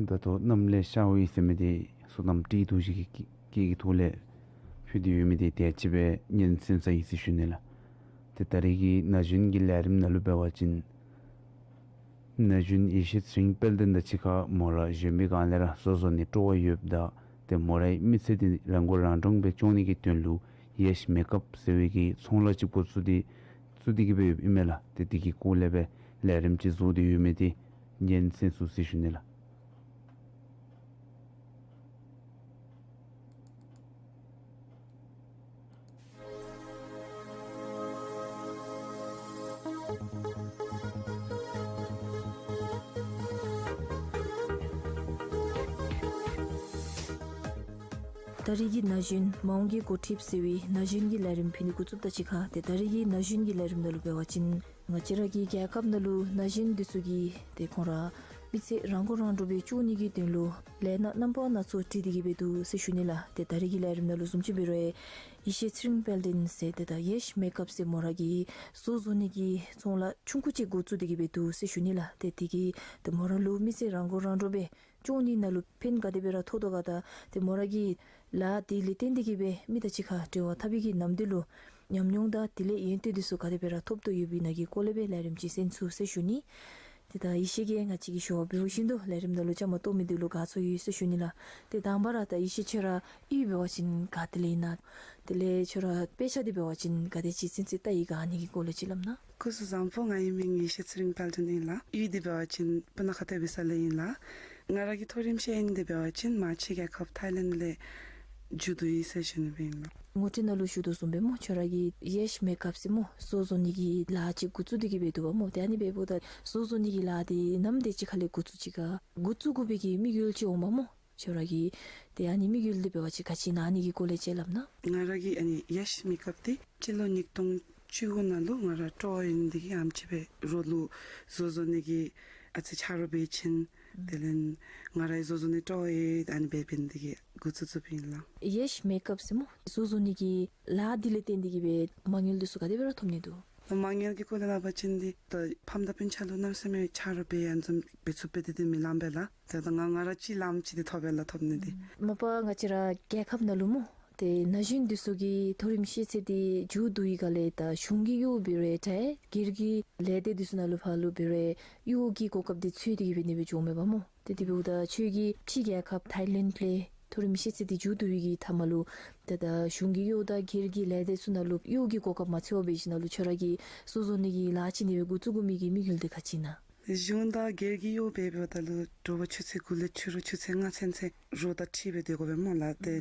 ད་ལྟོ་གནམ་ལས་ཤར་བའི་ཟེར་མི་འདི་བསོད་ནམས་སྤྲེལ་ལྡོག་ཅིག་གི་སྐད་ཀྱི་ཐོག་ལས་ཕུལ་ཏེ་ཡོད་མི་འདི་དེ་ཅིག་སྦེ་ཉན་གསན་ས་ཨིན་ཟེར་ཞུ་ནི་ལགས། ཏེ་ད་རིས་ཀྱི་ན་གཞོན་གྱི་ལས་རིམ་ནང་ལུ་འབད་བ་ཅིན་ན་གཞོན་ཡེ་ཤེས་ཚེ་རིང་དཔལ་ལྡན་དང་གཅིག་ཁར་མོ་ར་གཞོན་པའི་སྒང་ལས་ར་བཟོ་བཟོ་ནི་སྤྲོ་བ་ཡོདཔ་ད་ཏེ་མོ་རའི་མི་ཚེ་འདི་རང་མགོ་རང་འདྲོངས་སྦེ་སྐྱོང་ནི་གི་དོན་ལུ་ཡེཤ་མེག་ཨཔ་ཟེར་བའི་གི་ཚོང་ལཱ་ཅིག་པོ་བཙུགས་ཏེ་བཙུགས་ཏེ་གི་སྦེ་ཡོདཔ་ཨིན་མས་ལགས། ཏེ་དེ་གི་སྐོར་ལས་སྦེ་ལས་རིམ་ཅིག་བཟོ་སྟེ་ཡོད་མི་འདི་ཉན་གསན་ཚུགས་ཟེར་ཞུ་ནི་ལགས། ད་རིས་ཀྱི་ན་གཞོན་མ་འོངས་ཀྱི་འགོ་ཁྲིདཔ་ཟེར་བའི་ན་གཞོན་གྱི་ལས་རིམ་ཕུལ་ནི་འགོ་བཙུགསཔ་ད་གཅིག་ཁར་ཏེ་ད་རིས་ཀྱི་ན་གཞོན་གྱི་ལས་རིམ་ནང་ལུ་འབད་བ་ཅིན་ང་བཅས་ར་གི་རྒྱལ་ཁབ་ནང་ལུ་ན་གཞོན་འདི་ཚུ་གིས་ཏེ་ཁོང་ར་ མི་ཚེ་རང་མགོ་རང་འདྲོངས་སྦེ་སྐྱོང་ནི་གི་དོན་ལུ་ལས་སྣ་རྣམ་པ་སྣ་ཚོགས་བྲིས་ཏེ་གི་སྦེ་འདུག་ཟེར་ཞུ་ནི་ལགས། ཏེ་ད་རེས་ཀྱི་ལས་རིམ་ནང་ལུ་བཟུམ་ཅིག་འབད་རུང་ཡེ་ཤེས་ཚེ་རིང་དཔལ་ལྡན་ཟེར་ཏེ་ད་ཡེཤ་མེཀ་ཨཔ་ཟེར་མོ་ར་གིས་བཟོ་བཟོ་ནི་གི་ཚོང་ལཱ་ཆུང་ཀུ་ཅིག་འགོ་བཙུགས་ཏེ་གི་སྦེ་འདུག་ཟེར་ཞུ་ནི་ལགས། ཏེ་དེ་གིས་ཏེ་མོ་ར་ལུ་མི་ཚེ་རང་མགོ་རང་འདྲོངས་སྦེ་སྐྱོང་ནི་ནང་ལུ་ཕན་ག་དེ་སྦེ་ར་ཐོགས་དོ་ག་དང་ཏེ་མོ་ར་གི་ལཱ་དེ་ལས་བརྟེན་ཏེ་གི་སྦེ་མི་དང་གཅིག་ཁར་འབྲེལ་བ་འཐབ་པའི་གི་ནམ་དུས་ལུ་ཉམས་མྱོང་དང་དེ་ལས་ཡོན་ཏན་འདི་ཚུ་ག་དེ་སྦེ་ར་ཐོབ་དོ་ཡོདཔ་ཨིན་ན་གི་སྐོར་ལས་སྦེ་ལས་རིམ་ཅིག་གསན་ཚུགས་ཟེར་ཞུ་ནི། ཏེ་ད་ཡེ་ཤེས་ཀྱིས་ང་བཅས་ཀྱིས་ཞུ་བ་འབད་བཞིན་དུ་ལས་རིམ་ནང་ལུ་བཅའ་མར་གཏོགས་མི་འདི་ལུ་དགའ་ཚོར་ཡོད་ཟེར་ཞུ་ནི་ལགས། ཏེ་དང་པ་ར་ད་ཡེ་ཤེས་ཁྱོད་ར་གཡུས་འབད་བ་ཅིན་ག་ཏེ་ལས་ཨིན་ན། དེ་ལས་ཁྱོད་ར་དཔེ་ཆ་འདི་འབད་བ་ཅིན་ག་དེ་ཅིག་ཚུན་ཚོད་ལྟ་ཡི་ག་ཨ་ནི་གི་སྐོར་ལས་ཅིག་སླབ་ན། སྐུ་གཟུགས་བཟང་པོ། ང་ཡི་མིང་ཡེ་ཤེས་ཚེ་རིང་དཔལ་ལྡན་ཨིན་ལགས། གཡུས་འདི་འབད་བ་ཅིན་སྤུ་ན་ཁ་སྟོད་པའི་ས་ལས་ཨིན་ལགས། ང་ར་གི་མཐོ་རིམ་ཤེས་ཡོན་འདི་འབད་བ་ཅིན་མར་ཕྱི་རྒྱལ་ཁབ་ཐའི་ལེནཌ་ལས་འགྱོ་དོ་ཡོད་ཟེར་ཞུ་ནི་སྦེ་ཨིན་ལགས། ངོ་སྤྲོད་ནང་ལུ་ཞུ་དོ་བཟུམ་སྦེ་སྨོ་ཁྱོད་ར་གིས་ཡེཤ་མེཀ་ཨཔ་ཟེར་སྨོ་བཟོ་བཟོ་ནི་གི་ལཱ་ཅིག་འགོ་བཙུགས་ཏེ་གི་སྦེ་འདུག་པ་སྨོ། ཏེ་ཨ་ནི་འབདཝ་ད་བཟོ་བཟོ་ནི་གི་ལཱ་འདི་ནམ་དེ་ཅིག་ཁ་ལས་འགོ་བཙུགས་ཅི་ག་འགོ་བཙུགས་དགོ་པའི་གི་དམིགས་ཡུལ་ཅིག་འོང་པ་སྨོ། ཁྱོད་ར་གི་ཏེ་ཨ་ནི་དམིགས་ཡུལ་འདི་འབད་བ་ཅིན་ག་ཅི་ཨིན་ན་ཨ་ནི་གི་སྐོར་ལས་ཅིག་སླབ་ན། ང་ར་གི་ཨ་ནི་ཡེཤ་མེཀ་ཨཔ་འདི་སྤྱི་ལོ་ཉིས་སྟོང་བཅུ་དགུ་ནང་ལུ་ང་ར་སྤྲོ་བ་ཡོད་ནི་འདི་གིས་ཨེམ་ཆི་སྦེ་རོགས་ལུ་བཟོ་བཟོ་ནི་གི་ཨ་ཙི་ཆ་རོགས་འབད་ཅིན་དེ་ལས་ང་ར་གིས་བཟོ་བཟོ་ནི་སྤྲོ་བ་ཡོད་ཨ་ནི་སྦེ་འབད་ནི་འདི་གིས་འགོ་བཙུགས་བཙུགསཔ་ཨིན་ལགས། ཡེཤ་མེཀ་ཨཔ་ཟེར་སྨོ་བཟོ་བཟོ་ནི་གི་ལཱ་འདི་ལས་བརྟེན་ཏེ་གི་སྦེ་མ་དངུལ་འདི་ཚུ་ག་དེ་སྦེ་ར་ཐོབ་ནི་འདུག། མ་དངུལ་གྱི་སྐོར་ལས་སླབ་པ་ཅིན་འདི་ད་ཕམ་དང་སྤུན་ཆ་ལུ་གནམ་མེད་ས་མེད་ཆ་རོགས་འབད་ཨ་ནི་བཟུམ་འབད་ཚུགས་པས། ཏེ་འདི་མི་ལངམ་པས་ལགས། ཏེ་ད་ང་ང་ར་གཅིག་ལངམ་ཅིག་འདི་ཐོབ་པས་ལགས། ཐོབ་ནི་འདི། མ་པ་ང་བཅས་ར་རྒྱལ་ཁབ་ནང་ལུ་སྨོ་ཏེ་ན་གཞོན་འདི་ཚུ་གི་མཐོ་རིམ་ཤེས་ཚད་འདི་མཇུག་བསྡུ་བའི་སྒང་ལས་ད་གཞུང་གི་གཡོག་འབད་རུང་འདྲ་སྒེར་གྱི་ལས་སྡེ་འདི་ཚུ་ནང་ལུ་ཕར་ལུ་འབད་རུང་གཡོག་གི་གོ་སྐབས་འདི་འཚོལ་ཏེ་གི་འབད་ནི་སྦེ་འགྱོཝ་མས་པ་སྨོ། ཏེ་དེ་འབདཝ་ད་ཁྱོད་ཀྱིས་ཕྱི་རྒྱལ་ཁབ་ཐའི་ལེནཌ་ལས་མཐོ་རིམ་ཤེས་ཚད་འདི་མཇུག་བསྡུ་བའི་གི་མཐའ་མ་ལུ་ཏེ་ད་གཞུང་གི་གཡོག་དང་སྒེར་གྱི་ལས་སྡེ་ཚུ་ནང་ལུ་གཡོག་གི་གོ་སྐབས་མ་འཚོལ་བ་འབད་ཞིནམ་ལས་ཁྱོད་ར་གིས་བཟོ་བཟོ་ནི་གི་ལཱ་ཅིག་ཨ་ནི་སྦེ་འགོ་བཙུགས་དགོ་མི་གི་དམིགས་ཡུལ་འདི་ག་ཅི་ཨིན་ན། གཞུང་དང་སྒེར་གྱི་གཡོག་འབད་འབདཝ་ད་ལུ་དྲོ་པ་ཆུ་ཚོད་དགུ་ལས་ཕྱི་རུ་ཆུ་ཚོད་ལྔ་ཚུན་ཚོད་རོགས་དང་འཁྲིལ་སྦེ་སྡོད་དགོ་པས་སྨོ་ལགས། ཏེ་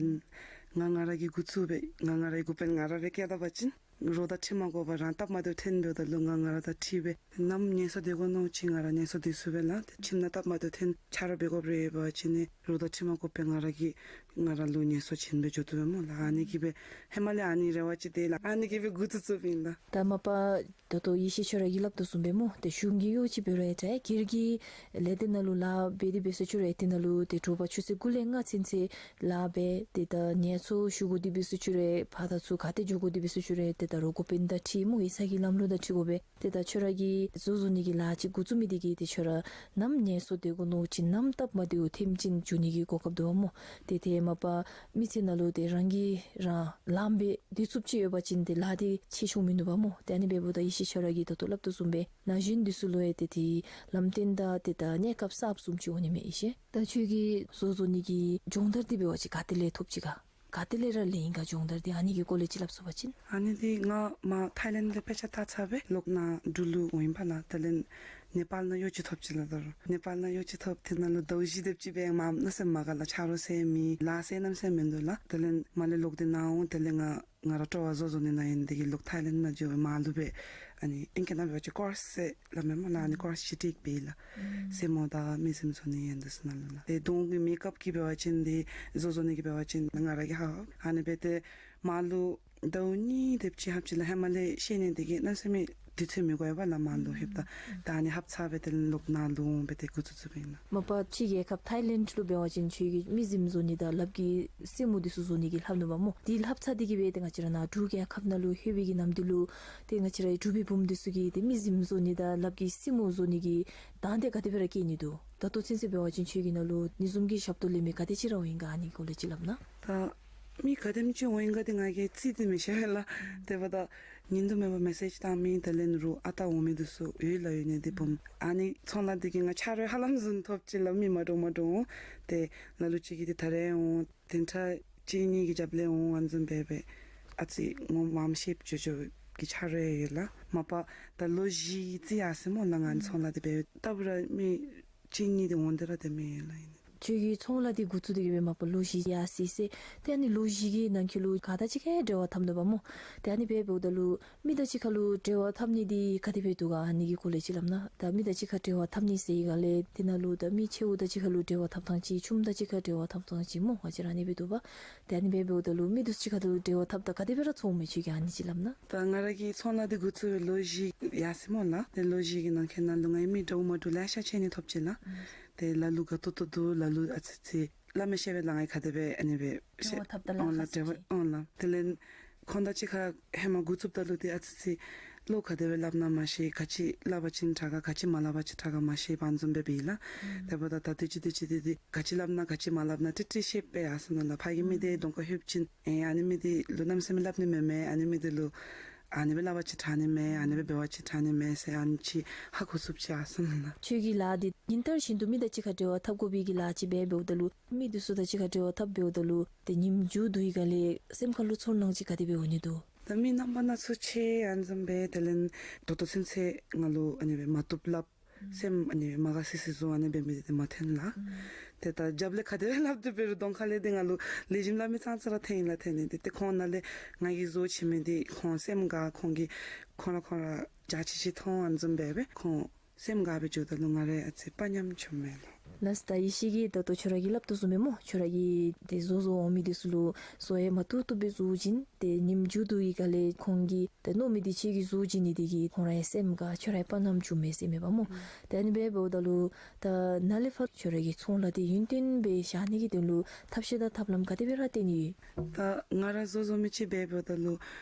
ང་ང་ར་གིས་འགོ་བཙུགས་སྦེ་ང་ང་ར་གི་འགོ་དཔོན་ང་ར་སྦེ་བཀལ་ད་པ་ཅིན་རོགས་དང་འཁྲིལ་མ་དགོ་པར་རང་སྟབས་མ་བདེཝ་ཐོན་འབདཝ་ད་ལུ་ང་ང་ར་དང་འཁྲིལ་སྦེ་ནམ་ངལ་གསོ་སྡོད་དགོ་མནོ་ཅི་ང་ར་ངལ་གསོ་སྡོད་ཚུགས་པས་ལགས། ཏེ་ཁྱིམ་ནང་སྟབས་མ་བདེཝ་ཐོན་ཆ་རོགས་འབད་དགོཔ་རེ་འབད་བ་ཅིན་ནི་རོགས་དང་འཁྲིལ་མ་དགོ་པར་ང་ར་གིས་ང་ར་ལུ་ངལ་གསོ་བྱིན་སྦེ་འགྱོ་བཏུབ་པས་སྨོ་ལགས། ཨ་ནི་གིས་སྦེ་ཧེ་མ་ལས་ཨ་ནི་རེ་བ་ཅིག་དེ་ལགས། ཨ་ནི་གིས་སྦེ་འགོ་བཙུགས་བཙུགསཔ་ཨིན་ལགས། ད་མ་པ་ད་ལྟོ་ཡེ་ཤེས་ཁྱོད་ར་གིས་སླབ་དོ་བཟུམ་སྦེ་སྨོ་ཏེ་གཞུང་གི་གཡོག་ཅིག་འབད་རུང་འདྲ་སྒེར་གྱི་ལས་སྡེ་ནང་ལུ་ལཱ་འབད་དེ་འབད་སོང་ཅི་རུང་དེ་ནང་ལུ་ཏེ་དྲོ་པ་ཆུ་ཚོད་དགུ་ལས་ལྔ་ཚུན་ཚོད་ལཱ་འབད། ཏེ་ད་ངལ་གསོ་ཞུ་དགོ་དེ་འབད་སོང་ཅི་རུང་ཕར་དང་ཚུར་ག་ཏེ་འགྱོ་དགོ་དེ་འབད་སོང་ཅི་རུང་ཏེ་ད་རོགས་འགོ་དཔོན་དང་འཁྲིལ་སྨོ་ཡིག་ཚང་གི་ལམ་ལུགས་དང་འཁྲིལ་དགོ་པས། ཏེ་ད་ཁྱོད་ར་གིས་བཟོ་བཟོ་ནི་གི་ལཱ་ཅིག་འགོ་བཙུགས་མི་འདི་གིས་ཏེ་ཁྱོད་ར་ནམ་ངལ་གསོ་སྡོད་དགོ་མནོ་ཅི་ནམ་སྟབས་མ་བདེཝ་ཐོན་ཅི་འགྱོ་ནི་གི་གོ་སྐབས་འདུག་པ་སྨོ། ཏེ་དེ་མ་པ་མི་ཚེ་ནང་ལུ་ཏེ་རང་གིས་རང་ལངམ་སྦེ་སྡོད་ཚུགསཔ་ཅིག་ཡོད་པ་ཅིན་ཏེ་ལཱ་འདི་ཆེ་ཆུང་མིན་འདུག་པ་སྨོ། ཏེ་ཨ་ནི་འབདཝ་ད་ཡེ་ཤེས་ཁྱོད་ར་གིས་ད་ལྟོ་སླབ་དོ་བཟུམ་སྦེ་ན་གཞོན་འདི་ཚུ་ལུ་ཡང་ཏེ་ཏེ་ལམ་སྟོན་དང་ཏེ་ད་གནས་སྐབས་གསརཔ་བཟུམ་ཅིག་འོང་ནི་མས་ཡེ་ཤེས། ད་ཁྱོད་ཀྱིས་བཟོ་བཟོ་ནི་གི་སྦྱོང་བརྡར་འདི་འབད་བ་ཅིན་ག་ཏེ་ལས་ཐོབ་ཅི་ག། ག་ཏེ་ལས་ར་ལེན་ཡི་ག་སྦྱོང་བརྡར་འདི། ཨ་ནི་གི་སྐོར་ལས་ཅིག་སླབ་ཚུགས་པ་ཅིན། ཨ་ནི་འདི་ང་མར་ཐའི་ལེནཌ་ལས་དཔེ་ཆ་བལྟ་ཚར་སྦེ་ལོག་ནཱ་འབྲུག་ལུ་འོང་ཡི་པ་ལགས། དེ་ལས་ནེ་པཱལ་ནང་གཡོག་ཅིག་ཐོབ་ཅི་ལགས། ད་རུང་ནེ་པཱལ་ནང་གཡོག་ཅིག་ཐོབ། དེ་ནང་ལུ་ཟླཝ་བཞི་དེམ་ཅིག་སྦེ་མར་གནམ་མེད་ས་མེད་མ་དགའ་ལགས། ཆ་རོགས་ཟེར་མེད་ལཱ་ཟེར་གནམ་མེད་ས་མེད་མིན་འདུག་ལགས། དེ་ལས་མར་ལས་ལོག་སྟེ་ནཱ་འོང་། དེ་ལས་ང་ང་ར་སྤྲོ་བ་བཟོ་བཟོ་ནི་ནང་ཨིན་ནི་འདི་གིས་ལོག་ཐའི་ལེནཌ་ནང་འགྱོ་སྦེ་མར་ལུ་སྦེ་ཨ་ནི་ཨིང་སྐད་ནང་འབད་བ་ཅིན་ཀོརསི་ཟེར་སླབ་མས་སྨོ་ལགས། ཨ་ནི་ཀོརསི་ཅིག་ཊེཀ་འབད་ཡི་ལགས། སེན་མོ་དང་མི་གཟིམ་བཟོ་ནི་ཡང་འདི་ཚུ་ནང་ལུ་ལགས། ཏེ་གདོང་གི་མེཀ་ཨཔ་གི་འབད་བ་ཅིན་འདི་བཟོ་བཟོ་ནི་གི་འབད་བ་ཅིན་ང་ར་གིས་ཧ་ཨ་ནི་སྦེ་ཏེ་མར་ལུ་ཟླཝ་གཉིས་དེམ་ཅིག་ལྷབ་ཅི་ལགས། ཧེ་མ་ལས་ཤེས་ནི་འདི་གིས་གནམ་མེད་ས་མེད་དུས་ཚོད་མི་འགོར་བས་ལགས། མར་ལུ་ལྷོདཔ་ད་ད་ཨ་ནི་ལྷབ་ཚར་སྦེ་དེ་ལས་ལོག་ནཱ་ལུ་འོང་སྦེ་ཏེ་འགོ་བཙུགས་བཙུགསཔ་ཨིན་ལགས། མ་པ་ཕྱི་རྒྱལ་ཁབ་ཐའི་ལེནཌ་ལུ་འབད་བ་ཅིན་ཁྱོད་ཀྱིས་མི་གཟིམ་བཟོ་ནི་དང་ལགཔ་གི་སེན་མོ་འདི་ཚུ་བཟོ་ནི་གི་ལྷབ་ནུག་པ་སྨོ། འདི་ལྷབ་ཚར་ཏེ་གི་སྦེ་ཏེ་ང་བཅས་ར་ནཱ་འབྲུག་རྒྱལ་ཁབ་ནང་ལུ་ལྷོད་པའི་གི་ནམ་དུས་ལུ་ཏེ་ང་བཅས་ར་འབྲུག་པའི་བུམོ་འདི་ཚུ་གིས་ཏེ་མི་གཟིམ་བཟོ་ནི་དང་ལགཔ་གི་སེན་མོ་བཟོ་ནི་གི་དང་འདོད་ག་དེ་སྦེ་ར་བསྐྱེད་ནི་འདུག། ད་ལྟོ་ཚུན་ཚོད་འབད་བ་ཅིན་ཁྱོད་ཀྱི་ནང་ལུ་ཨ་ནི་བཟུམ་གྱི་ཞབས་ཏོག་ལེན་མི་ག་དེ་ཅིག་ར་འོང་ཡི་ག། ཨ་ནི་སྐོར་ལས་ཅིག་སླབ་ན། ད་མི་ག་དེམ་ཅིག་འོང་ཡི་ག་འདི་ང་གིས་རྩིས་འདི་མི་ཤེས་ལགས། དེ་འབདཝ་ད་ཉིན་དུ་མེད་པར་མེ་སེཇ་བཏང་མི་དེ་ལས་རོགས་ཨ་རྟག་འོང་མི་འདི་ཚུ་ཡོད་ལགས། ཡོད་ནི་འདི་བུམོ་ཨ་ནི་ཚོང་ལཱ་འདི་གིས་ང་ཆ་རོགས་ཧ་ལམ་བཟུམ་ཐོབ་ཅི་ལགས། མི་མ་འདྲཝ་མ་འདྲཝ་འོང་། ཏེ་ལ་ལུ་ཅིག་གིས་ཏེ་ད་རེས་འོང་། བདུན་ཕྲག་གཅིག་གཉིས་ཀྱི་རྒྱབ་ལས་འོང་། ཨ་ནི་བཟུམ་སྦེ་སྦེ་ཨ་ཙི་ངོ་མ་མ་ཤེསཔ་འགྱོ་འགྱོ་གི་ཆ་རོགས་ཡོད་ལགས། མ་པ་ད་ལོ་བཞི་རྩིས་ཡར་སོ་སྨོ་ལགས། ང་ཚོང་ལཱ་འདི་འབད་ལྟ་བུ་ར་མི་གཅིག་གཉིས་འདི་འོང་སྟེ་ར་སྡོད་མི་ཡོད་ལགས། ཨིན། ཁྱོད་ཀྱིས་ཚོང་ལཱ་འདི་འགོ་བཙུགས་ཏེ་གི་སྦེ་མ་པ་ལོ་བཞི་ཡར་སོ་ཡི་ཟེར། ཏེ་ཨ་ནི་ལོ་བཞི་གི་ནང་འཁོད་ལུ་ག་དང་གཅིག་ཁར་འབྲེལ་བ་འཐབ་ནུག་པ་སྨོ། ཏེ་ཨ་ནི་སྦེ་འབདཝ་ད་ལུ་མི་དང་གཅིག་ཁར་ལུ་འབྲེལ་བ་འཐབ་ནི་འདི་ག་དེ་སྦེ་འདུག་ག། ཨ་ནི་གི་སྐོར་ལས་ཅིག་སླབ་གནང་། ད་མི་དང་གཅིག་ཁར་འབྲེལ་བ་འཐབ་ནི་ཟེར་ཡི་ག་ལས་འདི་ནང་ལུ་ད་མི་ཆེཝ་དང་གཅིག་ཁར་ལུ་འབྲེལ་བ་འཐབ་ཐངས་ཅིག་ཆུང་དང་གཅིག་ཁར་འབྲེལ་བ་འཐབ་ཐངས་ཅིག་སྨོ། ང་བཅས་ར་ཨ་ནི་སྦེ་འདུག་པ། ཏེ་ཨ་ནི་སྦེ་འབདཝ་ད་ལུ་མི་དང་གཅིག་ཁར་ལུ་འབྲེལ་བ་འཐབ་ད་ག་དེ་སྦེ་ར་འཚོལཝ་མས། ཁྱོད་ཀྱིས་ཨ་ནི་ཅིག་སླབ་གནང་། ད་ང་ར་གིས་ཚོང་ལཱ་འདི་འགོ་བཙུགས་པའི་ལོ་བཞི་ཡར་སོ་ཡི་སྨོ་ལགས། ཏེ་ལོ་བཞི་གི་ནང་འཁོད་ནང་ལུ་ང་གིས་མི་འདྲཝ་མ་འདྲཝ་ལེ་ཤ་ཕྱད་ནི་ཐོབ་ཅི་ལགས། ཏེ་ལ་ལུ་དགའ་ཏོག་ཏོ་འདུག། ལ་ལུ་ཨ་ཙི་ཙི་སླབ་མི་ཤེས་པས་ལགས། ང་གིས་ག་དེ་སྦེ་ཨ་ནི་སྦེ་འབྲེལ་བ་འཐབ་ད་ལགས། ཨོང་ལགས། ཁ་གསལ་འབྲེལ་བ་ཅིག་ཨོང་ལགས། དེ་ལས་ཁོང་དང་གཅིག་ཁར་ཧེ་མ་འགོ་བཙུགསཔ་ད་ལུ་ཏེ་ཨ་ཙི་ཙི་བློ་ག་དེ་སྦེ་སླབ་ན་མ་ཤེས། ག་ཅི་སླབ་པ་ཅིན་དྲག་ག་ག་ཅི་མ་སླབ་པ་ཅིན་དྲག་ག་མ་ཤེས་པར་བཟུམ་སྦེ་འབད་ཡི་ལགས། ཨུམ། དེ་འབདཝ་ད་ད་དུས་ཅི་དུས་ཅི་ཏེ་ཏེ་ག་ཅི་སླབ་ན་ག་ཅི་མ་སླབ་ན་ཏེ་ཏེ་ཤེས་པས་ཡར་སོ་ནུག་ལགས། ཕ་གི་མི་འདི་གདོང་ཁར་ལྷོདཔ་ཅིན་ཨེ་ཨ་ནི་མི་འདི་ལུ་གནམ་མེད་ས་མེད་སླབ་ནི་མེན་མས། ཨ་ནི་མི་འདི་ལུ་ཨ་ནི་སྦེ་སླབ་པ་ཅིན་དྲག་ནི་མས། ཨ་ནི་སྦེ་འབད་བ་ཅིན་དྲག་ནི་མས་ཟེར་ཨ་ནི་ཅིག་ཧ་གོ་ཚུགསཔ་ཅིག་ཡར་སོ་ནུག་ལགས། ཁྱོད་ཀྱིས་ལཱ་འདི་ཉིན་ལྟར་བཞིན་དུ་མི་དང་གཅིག་ཁར་འབྲེལ་བ་འཐབ་དགོ་པའི་གི་ལཱ་ཅིག་འབད་འབདཝ་ད་ལུ་མི་འདི་ཚུ་དང་གཅིག་ཁར་འབྲེལ་བ་འཐབ་འབདཝ་ད་ལུ་ཏེ་ཉིནམ་མཇུག་བསྡུ་ཡི་ག་ལས་སེམས་ཁར་ལུ་ཚོར་སྣང་ཅིག་ག་དེ་སྦེ་འོང་ནི་འདུག། ད་མི་རྣམ་པ་སྣ་ཚོགས་ཕྱད་ཨ་ནི་བཟུམ་སྦེ་དེ་ལས་ད་ལྟོ་ཚུན་ཚོད་ང་ལུ་ཨ་ནི་སྦེ་མ་བཏུབ་སླབ། སེམས་ཨ་ནི་མ་དགའ་སི་སི་བཟོ་ཨ་ནི་འབད་མི་འདི་ཏེ་མ་ཐོན་ལགས། ཨུམ། ཏེ་ད་རྒྱབ་ལས་ག་དེ་སྦེ་སླབ་སྟེ་འབད་རུང་གདོང་ཁ་ལས་འདི་ང་ལུ་ལེགས་ཤོམ་སླབ་མི་ཙང་ཙ་ར་ཐོན་ཡི་ལགས། ཐོན་ནི་འདི་ཏེ་ཁོང་ནང་ལས་ང་གིས་བཟོ་བྱིན་མི་འདི་ཁོང་སེམས་དགའ། ཁོང་གིས་ཁོང་ར་ཁོང་ར་འཇའ་ཆི་ཆི་མཐོང་ཨ་ནི་བཟུམ་སྦེ་སྦེ་ཁོང་སེམས་དགའ་སྦེ་འགྱོཝ་ད་ལུ་ང་ར་ཨ་ཙི་དཔའ་ཉམས་བྱུངམ་མས་ལགས། ལགས་སོ། ད་ཡེ་ཤེས་ཀྱིས་ད་ལྟོ་ཁྱོད་ར་གིས་སླབ་དོ་བཟུམ་སྦེ་སྨོ། ཁྱོད་ར་གིས་ཏེ་བཟོ་བཟོ་འོང་མི་འདི་ཚུ་ལུ་བཟོ་ཡང་མ་བཏུབ་བཏུབ་སྦེ་བཟོ་བྱིན། ཏེ་ཉིནམ་མཇུག་བསྡུ་ཡི་ག་ལས་ཁོང་གིས་ཏེ་མནོ་མི་འདི་ཁྱོད་ཀྱིས་བཟོ་བྱིན་ནི་འདི་གིས་ཁོང་ར་ཡང་སེམས་དགའ་ཁྱོད་ར་ཡང་དཔའ་ཉམས་བྱུངམ་མས་ཟེར་མས་པ་སྨོ། ཨུམ། ཏེ་ཨ་ནི་སྦེ་འབདཝ་ད་ལུ་ད་ནཱ་ལས་ཕར་ཁྱོད་ར་གི་ཚོང་ལཱ་འདི་ཡུན་བརྟན་སྦེ་བཞག་ནི་གི་དོན་ལུ་ཐབས་ཤེས་དང་ཐབས་ལམ་ག་དེ་སྦེ་ར་བཏོན་ཡི། ད་ང་ར་བཟོ་བཟོ་མི་ཅིག་འབད་འབདཝ་ད་ལུ་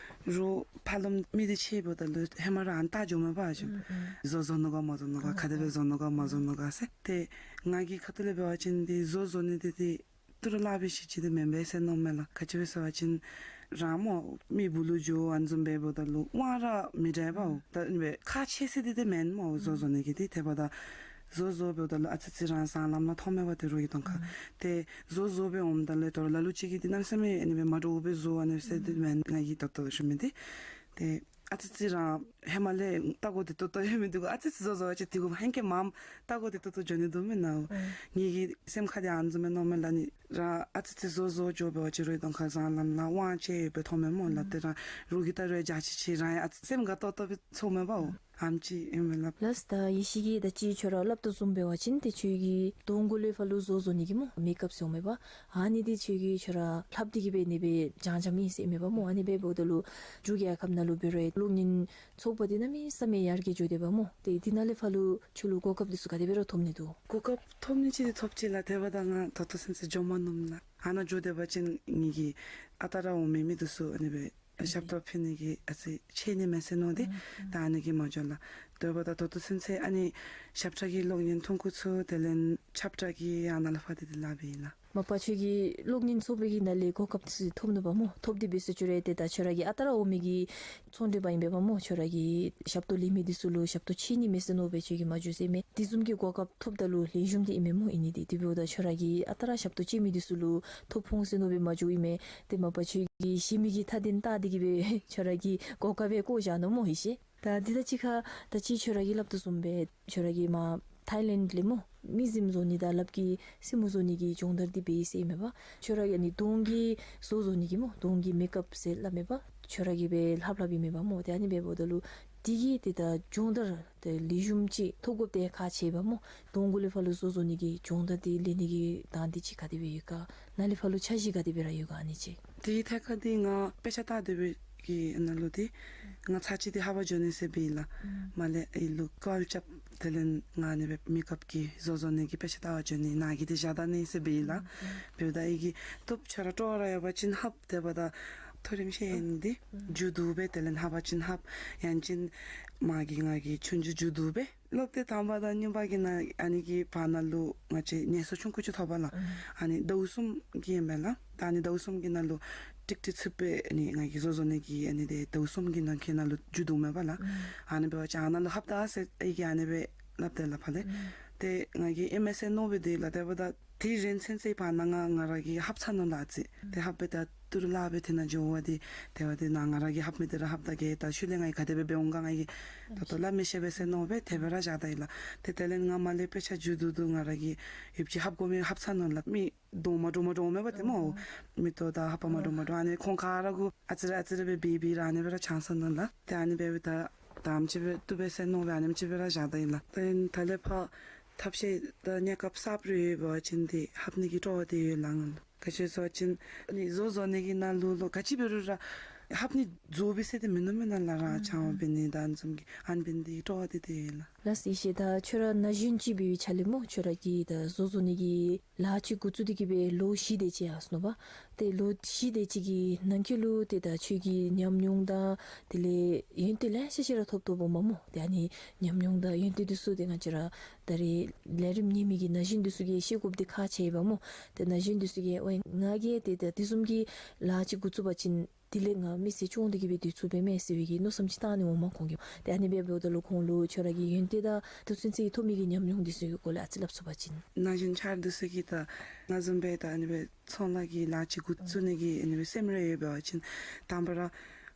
རོགས་ཕར་ལུ་མི་འདི་ཕྱད་འབདཝ་ད་ལུ་ཧེ་མ་ར་ཨ་ནི་བལྟ་འགྱོཝ་མས་པ་ཨ་ཞུ། ཨུམ་ཨུམ། བཟོ་བཟོ་ནུག་ག་མ་བཟོ་ནུག་ག། ཨུམ་ག་དེ་སྦེ་ཨུམ། བཟོ་ནུག་ག་མ་བཟོ་ནུག་ག་ཟེར། ཏེ་ང་གི་ཁ་ཐུག་ལས་འབད་བ་ཅིན་འདི་བཟོ་བཟོ་ནི་འདི་ཏེ་ཏི་རུ་ལཱ་འབད་ཤེས་ཅིག་འདི་མེན་པས་ཟེར་མནོཝ་མས་ལགས། ག་ཅི་སྦེ་ཟེར་བ་ཅིན་རང་སྨོ་མི་སྦུག་ལུ་འགྱོ་ཨ་ནི་བཟུམ་སྦེ་འབདཝ་ད་ལུ་དབང་ར་མི་འདྲ་བའོ། ད་ཨ་ནི་སྦེ་ཁག་ཆེ་ས་འདི་ཏེ་མེན་སྨོ་བཟོ་བཟོ་ནི་གི་འདི། དེ་འབདཝ་ད་བཟོ་བཟོ་འབདཝ་ད་ལུ་ཨ་ཙི་ཙི་རང་བཟང་ལམ་ལུ་མཐོངམ་མས་པ་ཏེ་རོགས་ཀྱི་གདོང་ཁར། ཏེ་བཟོ་བཟོ་སྦེ་འོངམ་ད་ལུ་ད་རུང་ལ་ལུ་ཅིག་གིས་འདི་གནམ་མེད་ས་མེད་ཨ་ནི་སྦེ་མ་འདྲཝ་སྦེ་བཟོ་ཨ་ནི་སྦེ་ཟེར་འདི་མེན། ང་གིས་ད་ལྟོ་ཞུ་མི་འདི་ཏེ་ཨ་ཙི་ཙི་རང་ཧེ་མ་ལས་ལྟ་དགོ་དེ་ཏོག་ཏོ་ཡོད་མི་འདི་གུ་ཨ་ཙི་ཙི་བཟོ་བཟོ་བ་ཅིན་དེ་གུ་ཧེང་སྐལ་མངམ་ལྟ་དགོ་དེ་ཏོག་ཏོ་འགྱོ་ནི་འདུག་མེན་ན། ཨུམ། ངེ་གི་སེམས་ཁར་འདི་ཨ་ནི་བཟུམ་མས་མནོཝ་མས་ལགས། ཨ་ནི་རང་ཨ་ཙི་ཙི་བཟོ་བཟོ་འགྱོ་འབད་བ་ཅིན་རོགས་གདོང་ཁར་བཟང་ལམ་ལུ་དབང་ཅིག་ཡོདཔ་སྦེ་མཐོངམ་མས་སྨོ་ལགས། ཨུམ། ཏེ་རང་རོགས་ཀྱིས་བལྟ་རུང་འཇའ་ཆི་ཆི་རང་ཡང་ཨ་ཙི་སེམས་དགའ་ཏོག་ཏོ་སྦེ་ཚོརཝ་མས་པའོ། ཨུམ། ཨ་ནེམ་ཅིག་ཨིན་མས་ལགས། ལགས་སོ། ད་ཡེ་ཤེས་ཀྱིས་ད་ཅི་ཁྱོད་ར་སླབ་དོ་བཟུམ་འབད་བ་ཅིན་ཏེ་ཁྱོད་ཀྱིས་གདོང་གུ་ལས་ཕར་ལུ་བཟོ་བཟོ་ནི་གི་སྨོ་མེག་ཨཔ་ཟེར་འོང་མས་པ། ཨ་ནི་འདི་ཁྱོད་ཀྱིས་ཁྱོད་ར་ལྷབ་སྟེ་གི་སྦེ་ཨ་ནི་སྦེ་སྦྱང་སྦྱངམ་ཨིན་ཟེར་མས་པ་སྨོ། ཨ་ནི་སྦེ་འབདཝ་ད་ལུ་འབྲུག་རྒྱལ་ཁབ་ནང་ལུ་འབད་རུང་གློག་བརྙན་ཚོགས་པ་འདི་གནམ་མེད་ས་མེད་ཡར་རྒྱས་འགྱོ་སྟེ་པ་སྨོ། ཏེ་འདི་ནང་ལས་ཕར་ལུ་ཁྱོད་ལུ་གོ་སྐབས་འདི་ཚུ་ག་དེ་སྦེ་ར་ཐོབ་ནི་འདུག། གོ་སྐབས་ཐོབ་ནི་ཅིག་འདི་ཐོབ་ཅི་ལགས། དེ་འབདཝ་ད་ང་ད་ལྟོ་ཚུན་ཚོད་འགྱོ་མ་ནུམ་ལགས། ཨ་ནཱ་འགྱོ་སྡོད་པ་ཅིན་ངེ་གི་ཨ་རྟག་ར་འོང་མི་མི་འདི་ཚུ་ཨ་ནི་སྦེ་ཞབས་ཏོག་ཕུལ་ནི་གི་ཨ་ཙི་ཆད་ནི་མས་ཟེར་མནོ་སྟེ། ཨུམ་ཨུམ། ད་ཨ་ནི་གིས་མ་འགྱོ་ལགས། དེ་འབདཝ་ད་ད་ལྟོ་ཚུན་ཚོད་ཨ་ནི་ཞབས་ཁྲ་གི་གློག་བརྙན་ཐུང་ཀུ་ཚུ་དེ་ལས་ཁྱབ་བསྒྲགས་ཀྱི་ཨ་ནཱ་ལས་ཕར་འདི་འདི་ལཱ་འབད་ཡི་ལགས། མ་པ་ཁྱོད་ཀྱིས་གློག་བརྙན་ཚོགས་པའི་གི་ནང་ལས་གོ་སྐབས་འདི་ཚུ་ཐོབ་ནུག་པ་སྨོ། ཐོབ་སྟེ་འབད་ཟེར་ཁྱོད་ར་ཏེ་ད་ཁྱོད་ར་གི་ཨ་རྟག་ར་འོང་མི་གི་ཚོང་འབྲེལ་པ་ཨིན་པས་པ་སྨོ། ཁྱོད་ར་གི་ཞབས་ཏོག་ལེན་མི་འདི་ཚུ་ལུ་ཞབས་ཏོག་ཆད་ནི་མས་ཟེར་མནོ་སྦེ་ཁྱོད་ཀྱིས་མ་འགྱོ་ཟེར་མས། དེ་བཟུམ་གྱི་གོ་སྐབས་ཐོབ་ད་ལུ་ལེགས་ཤོམ་འདི་ཨིན་མས་སྨོ། ཨིན་ནི་འདི་དེ་འབདཝ་ད་ཁྱོད་ར་གི་ཨ་རྟག་ར་ཞབས་ཏོག་ཆད་མི་འདི་ཚུ་ལུ་ཐོ་ཕོག་ཟེར་མནོ་སྦེ་མ་འགྱོཝ་ཨིན་མས། ཏེ་མ་པ་ཁྱོད་ཀྱིས་གཞན་མི་གི་མཐའ་དོན་བལྟ་སྟེ་གི་སྦེ་ཁྱོད་ར་གི་གོ་སྐབས་སྦེ་བཀོ་བཞག་ནུག་སྨོ་ཨིན་ཤེས། ད་འདི་དང་གཅིག་ཁར་ད་ཅི་ཁྱོད་ར་གིས་སླབ་དོ་བཟུམ་སྦེ་ཁྱོད་ར་གིས་མར་ཐའི་ལེནཌ་ལས་སྨོ་མི་གཟིམ་བཟོ་ནི་དང་ལགཔ་གི་སེན་མོ་བཟོ་ནི་གི་སྦྱོང་བརྡར་འདི་འབད་ཡི་ཟེར་མས་པ། ཁྱོད་ར་གིས་ཨ་ནི་གདོང་གི་བཟོ་བཟོ་ནི་གི་སྨོ་གདོང་གི་མེག་ཨཔ་ཟེར་སླབ་མས་པ། ཁྱོད་ར་གིས་སྦེ་ལྷབ་ལྷབ་ཨིན་མས་པ་སྨོ། ཏེ་ཨ་ནི་སྦེ་འབདཝ་ད་ལུ་འདི་གི་ཏེ་ད་སྦྱོང་བརྡར་ཏེ་ལེགས་ཤོམ་ཅིག་ཐོབ་དགོཔ་འདི་ཁག་ཆེ་བས་སྨོ། གདོང་གུ་ལས་ཕར་ལུ་བཟོ་བཟོ་ནི་གི་སྦྱོང་བརྡར་འདི་ལེན་ནི་གི་དང་འདོད་ཅིག་ག་དེ་སྦེ་ཡོད་ག། ནཱ་ལས་ཕར་ལུ་འཆར་གཞི་ག་དེ་སྦེ་ར་ཡོད་ག་ཨ་ནི་ཅིག། དེའི་ཐད་ཁར་འདི་ང་དཔེ་ཆ་ལྟ་སྡོད་པའི་གི་ནང་ལུ་འདི་ང་ཚར་གཅིག་འདི་ཧཱ་པར་འགྱོ་ནི་ཟེར་འབད་ཡི་ལགས། ཨུམ། མར་ལས་ཨེ་ལུ་ཀཱལ་རྐྱབ། དེ་ལས་ང་ཨ་ནི་སྦེ་མེག་ཨཔ་གི་བཟོ་བཟོ་ནི་གི་དཔེ་ཆ་ལྟ་བར་འགྱོ་ནི་ནཱ་གི་འདི་བཞག་ད་ནི་ཟེར་འབད་ཡི་ལགས། ཨུམ་ཨུམ། འབདཝ་ད་ཨེ་གིས་བཏུབ་ཁྱོད་ར་སྤྲོ་བ་ར་ཡོད་པ་ཅིན་ལྷབ། དེ་འབདཝ་ད་མཐོ་རིམ་ཤེས་ཡོན་འདི་ཨུམ་མཇུག་བསྡུ་སྦེ་དེ་ལས་ལྷབ་པ་ཅིན་ལྷབ། ཡང་ཅིན་མ་གི་ང་གི་ཆོས་རྒྱུགས་མཇུག་བསྡུ་སྦེ་སློབ་དེབ་དང་པ་དང་གཉིས་པ་གི་ནང་ཨ་ནི་གི་བར་ན་ལུ་ང་བཅས་ངལ་གསོ་ཆུང་ཀུ་ཅིག་ཐོབ་པས་ལགས། ཨུམ། ཨ་ནི་ཟླཝ་གསུམ་གྱི་ཨིན་པས་ལགས། ད་ཨ་ནི་ཟླཝ་གསུམ་གྱི་ནང་ལུ་ཀྲིག་ཀྲི་ཚུདཔ་སྦེ་ཨ་ནི་ང་གིས་བཟོ་བཟོ་ནི་གི་ཨ་ནི་འདི་ཟླཝ་གསུམ་གྱི་ནང་འཁོད་ནང་ལུ་མཇུག་བསྡུཝ་མས་པ་ལགས། ཨུམ། ཨ་ནི་འབད་བ་ཅིན་ཨ་ནཱ་ལུ་ལྷབ་ད་ཟེར་ཨེ་གིས་ཨ་ནི་སྦེ་སླབ་དེས་ལགས་ཕར་ལས། ཨུམ། ཏེ་ང་གིས་ཨིན་མས་ཟེར་མནོ་སྦེ་སྡོད་ཡི་ལགས། དེ་འབདཝ་ད་དེ་རན་ཚུན་ཚོད་བར་ན་ང་ང་ར་གིས་ལྷབ་ཚར་ནུག་ལགས་ཨ་ཙི། ཨུམ། ཏེ་ལྷབ་སྦེ་ད་ ཏུ་རུ་ལཱ་འབད་དེ་ནང་འགྱོ་བ་འདི་དེ་བ་འདི་ནང་ང་ར་གིས་ལྷབ་མི་འདི་ར་ལྷབ་ད་གེ། ད་ཤུལ་ལས་ང་གིས་ག་དེ་སྦེ་འབད་འོང་ག་ང་གིས་ད་ལྟོ་སླབ་མི་ཤེས་པས་ཟེར་མནོ་སྦེ་དེ་སྦེ་ར་བཞག་ད་ཡི་ལགས། ཏེ་དེ་ལས་ང་མར་ལས་དཔེ་ཆ་བསྒྱུར་བསྡུ་བསྡུ་ང་ར་གིས་ཡོདཔ་ཅིག་ལྷབ་དགོ་མི་ལྷབ་ཚར་ནུག་ལགས། མི་གདོང་མ་འདྲཝ་མ་འདྲཝ་མེད་པ་ཏེ་སྨོ། མིག་ཏོ་དང་ལྷ་པ་མ་འདྲཝ་མ་འདྲཝ་ཨ་ནི་ཁོང་ག་ར་གུ་ཨ་ཙི་རེ་ཨ་ཙི་རེ་སྦེ་འབད་འབད་ར་ཨ་ནི་སྦེ་ར་བྱང་སོ་ནུག་ལགས། ཏེ་ཨ་ནི་སྦེ་འབད་ད་དམ་ཅིག་སྦེ་བཏུབ་པས་ཟེར་མནོ་སྦེ་ཨ་ནེམ་ཅིག་སྦེ་ར་བཞག་ད་ཡི་ལགས། ཏེ་ད་ལས་ཕར་ཐབས་ཤེས་དང་གནས་སྐབས་གསརཔ་རེ་ཡོད་པ་ཅིན་ཏེ་ལྷབ་ནི་གི་སྤྲོ་བ་འདི་ཡོད་ལགས་ང་ལུ། ག་ཅི་ཟེར་བ་ཅིན་ཨ་ནི་བཟོ་བཟོ་ནི་གི་ནང་ལུ་ལུ་ག་ཅི་འབད་རུང་ར་ལྷབ་ནི་བཟོ་བའི་ཟེར་ཏེ་མིན་ནུག་མེན་ན་ལགས། རང་ཆང་བ་འབད་ནི་དང་ཨ་ནི་བཟུམ་གྱི་ཨ་ནི་འབད་ནི་འདི་སྤྲོ་བ་འདི་འདི་ཡོད་ལགས། ལགས་སོ་ཡེ་ཤེས། ད་ཁྱོད་ར་ན་གཞོན་ཅིག་འབད་བའི་ཆ་ལས་སྨོ་ཁྱོད་ར་གིས་ད་བཟོ་བཟོ་ནི་གི་ལཱ་ཅིག་འགོ་བཙུགས་ཏེ་གི་སྦེ་ལོ་བཞི་དེ་ཅིག་ཡར་སོ་ནུག་པ། ཏེ་ལོ་བཞི་དེ་ཅིག་གི་ནང་འཁོད་ལུ་ཏེ་ད་ཁྱོད་ཀྱིས་ཉམས་མྱོང་དང་དེ་ལས་ཡོན་ཏན་ལེ་ཤ་ཅིག་ར་ཐོབ་ཐོབ་འོང་མས་སྨོ། ཏེ་ཨ་ནི་ཉམས་མྱོང་དང་ཡོན་ཏན་འདི་ཚུ་ཏེ་ང་བཅས་ར་ད་རེས་ལས་རིམ་གཉེར་མི་གི་ན་གཞོན་འདི་ཚུ་གིས་ཤེས་དགོཔ་འདི་ཁག་ཆེ་བས་སྨོ། ཏེ་ན་གཞོན་འདི་ཚུ་གིས་ཨོ་ང་གིས་ཏེ་ད་དེ་བཟུམ་གྱི་ལཱ་ཅིག་འགོ་བཙུགས་པ་ཅིན་དེ་ལས་ང་མི་སེར་སྐྱོང་སྟེ་གི་སྦེ་སྡོད་ཚུགས་པས་མས་ཟེར་བའི་གི་མནོ་བསམ་ཅིག་བཏང་ནི་འོང་མས་ཁོང་གིས། ཏེ་ཨ་ནི་སྦེ་འབདཝ་ད་ལུ་ཁོང་ལུ་ཁྱོད་ར་གི་ཡོན་ཏན་དང་དུས་ཚོད་ཅིག་ཐོབ་མི་གི་ཉམས་མྱོང་འདི་ཚུ་གི་སྐོར་ལས་ཨ་ཙི་སླབ་ཚུགས་པ་ཅིན། ན་གཞོན་ཆ་རོགས་འདི་ཚུ་གིས་ད་ང་བཟུམ་སྦེ་ད་ཨ་ནི་སྦེ་ཚོང་ལཱ་གི་ལཱ་ཅིག་འགོ་བཙུགས་ནི་གི་ཨ་ནི་སྦེ་སེམས་རེ་ཡོད་པ་ཅིན་དང་པ་ར་ང་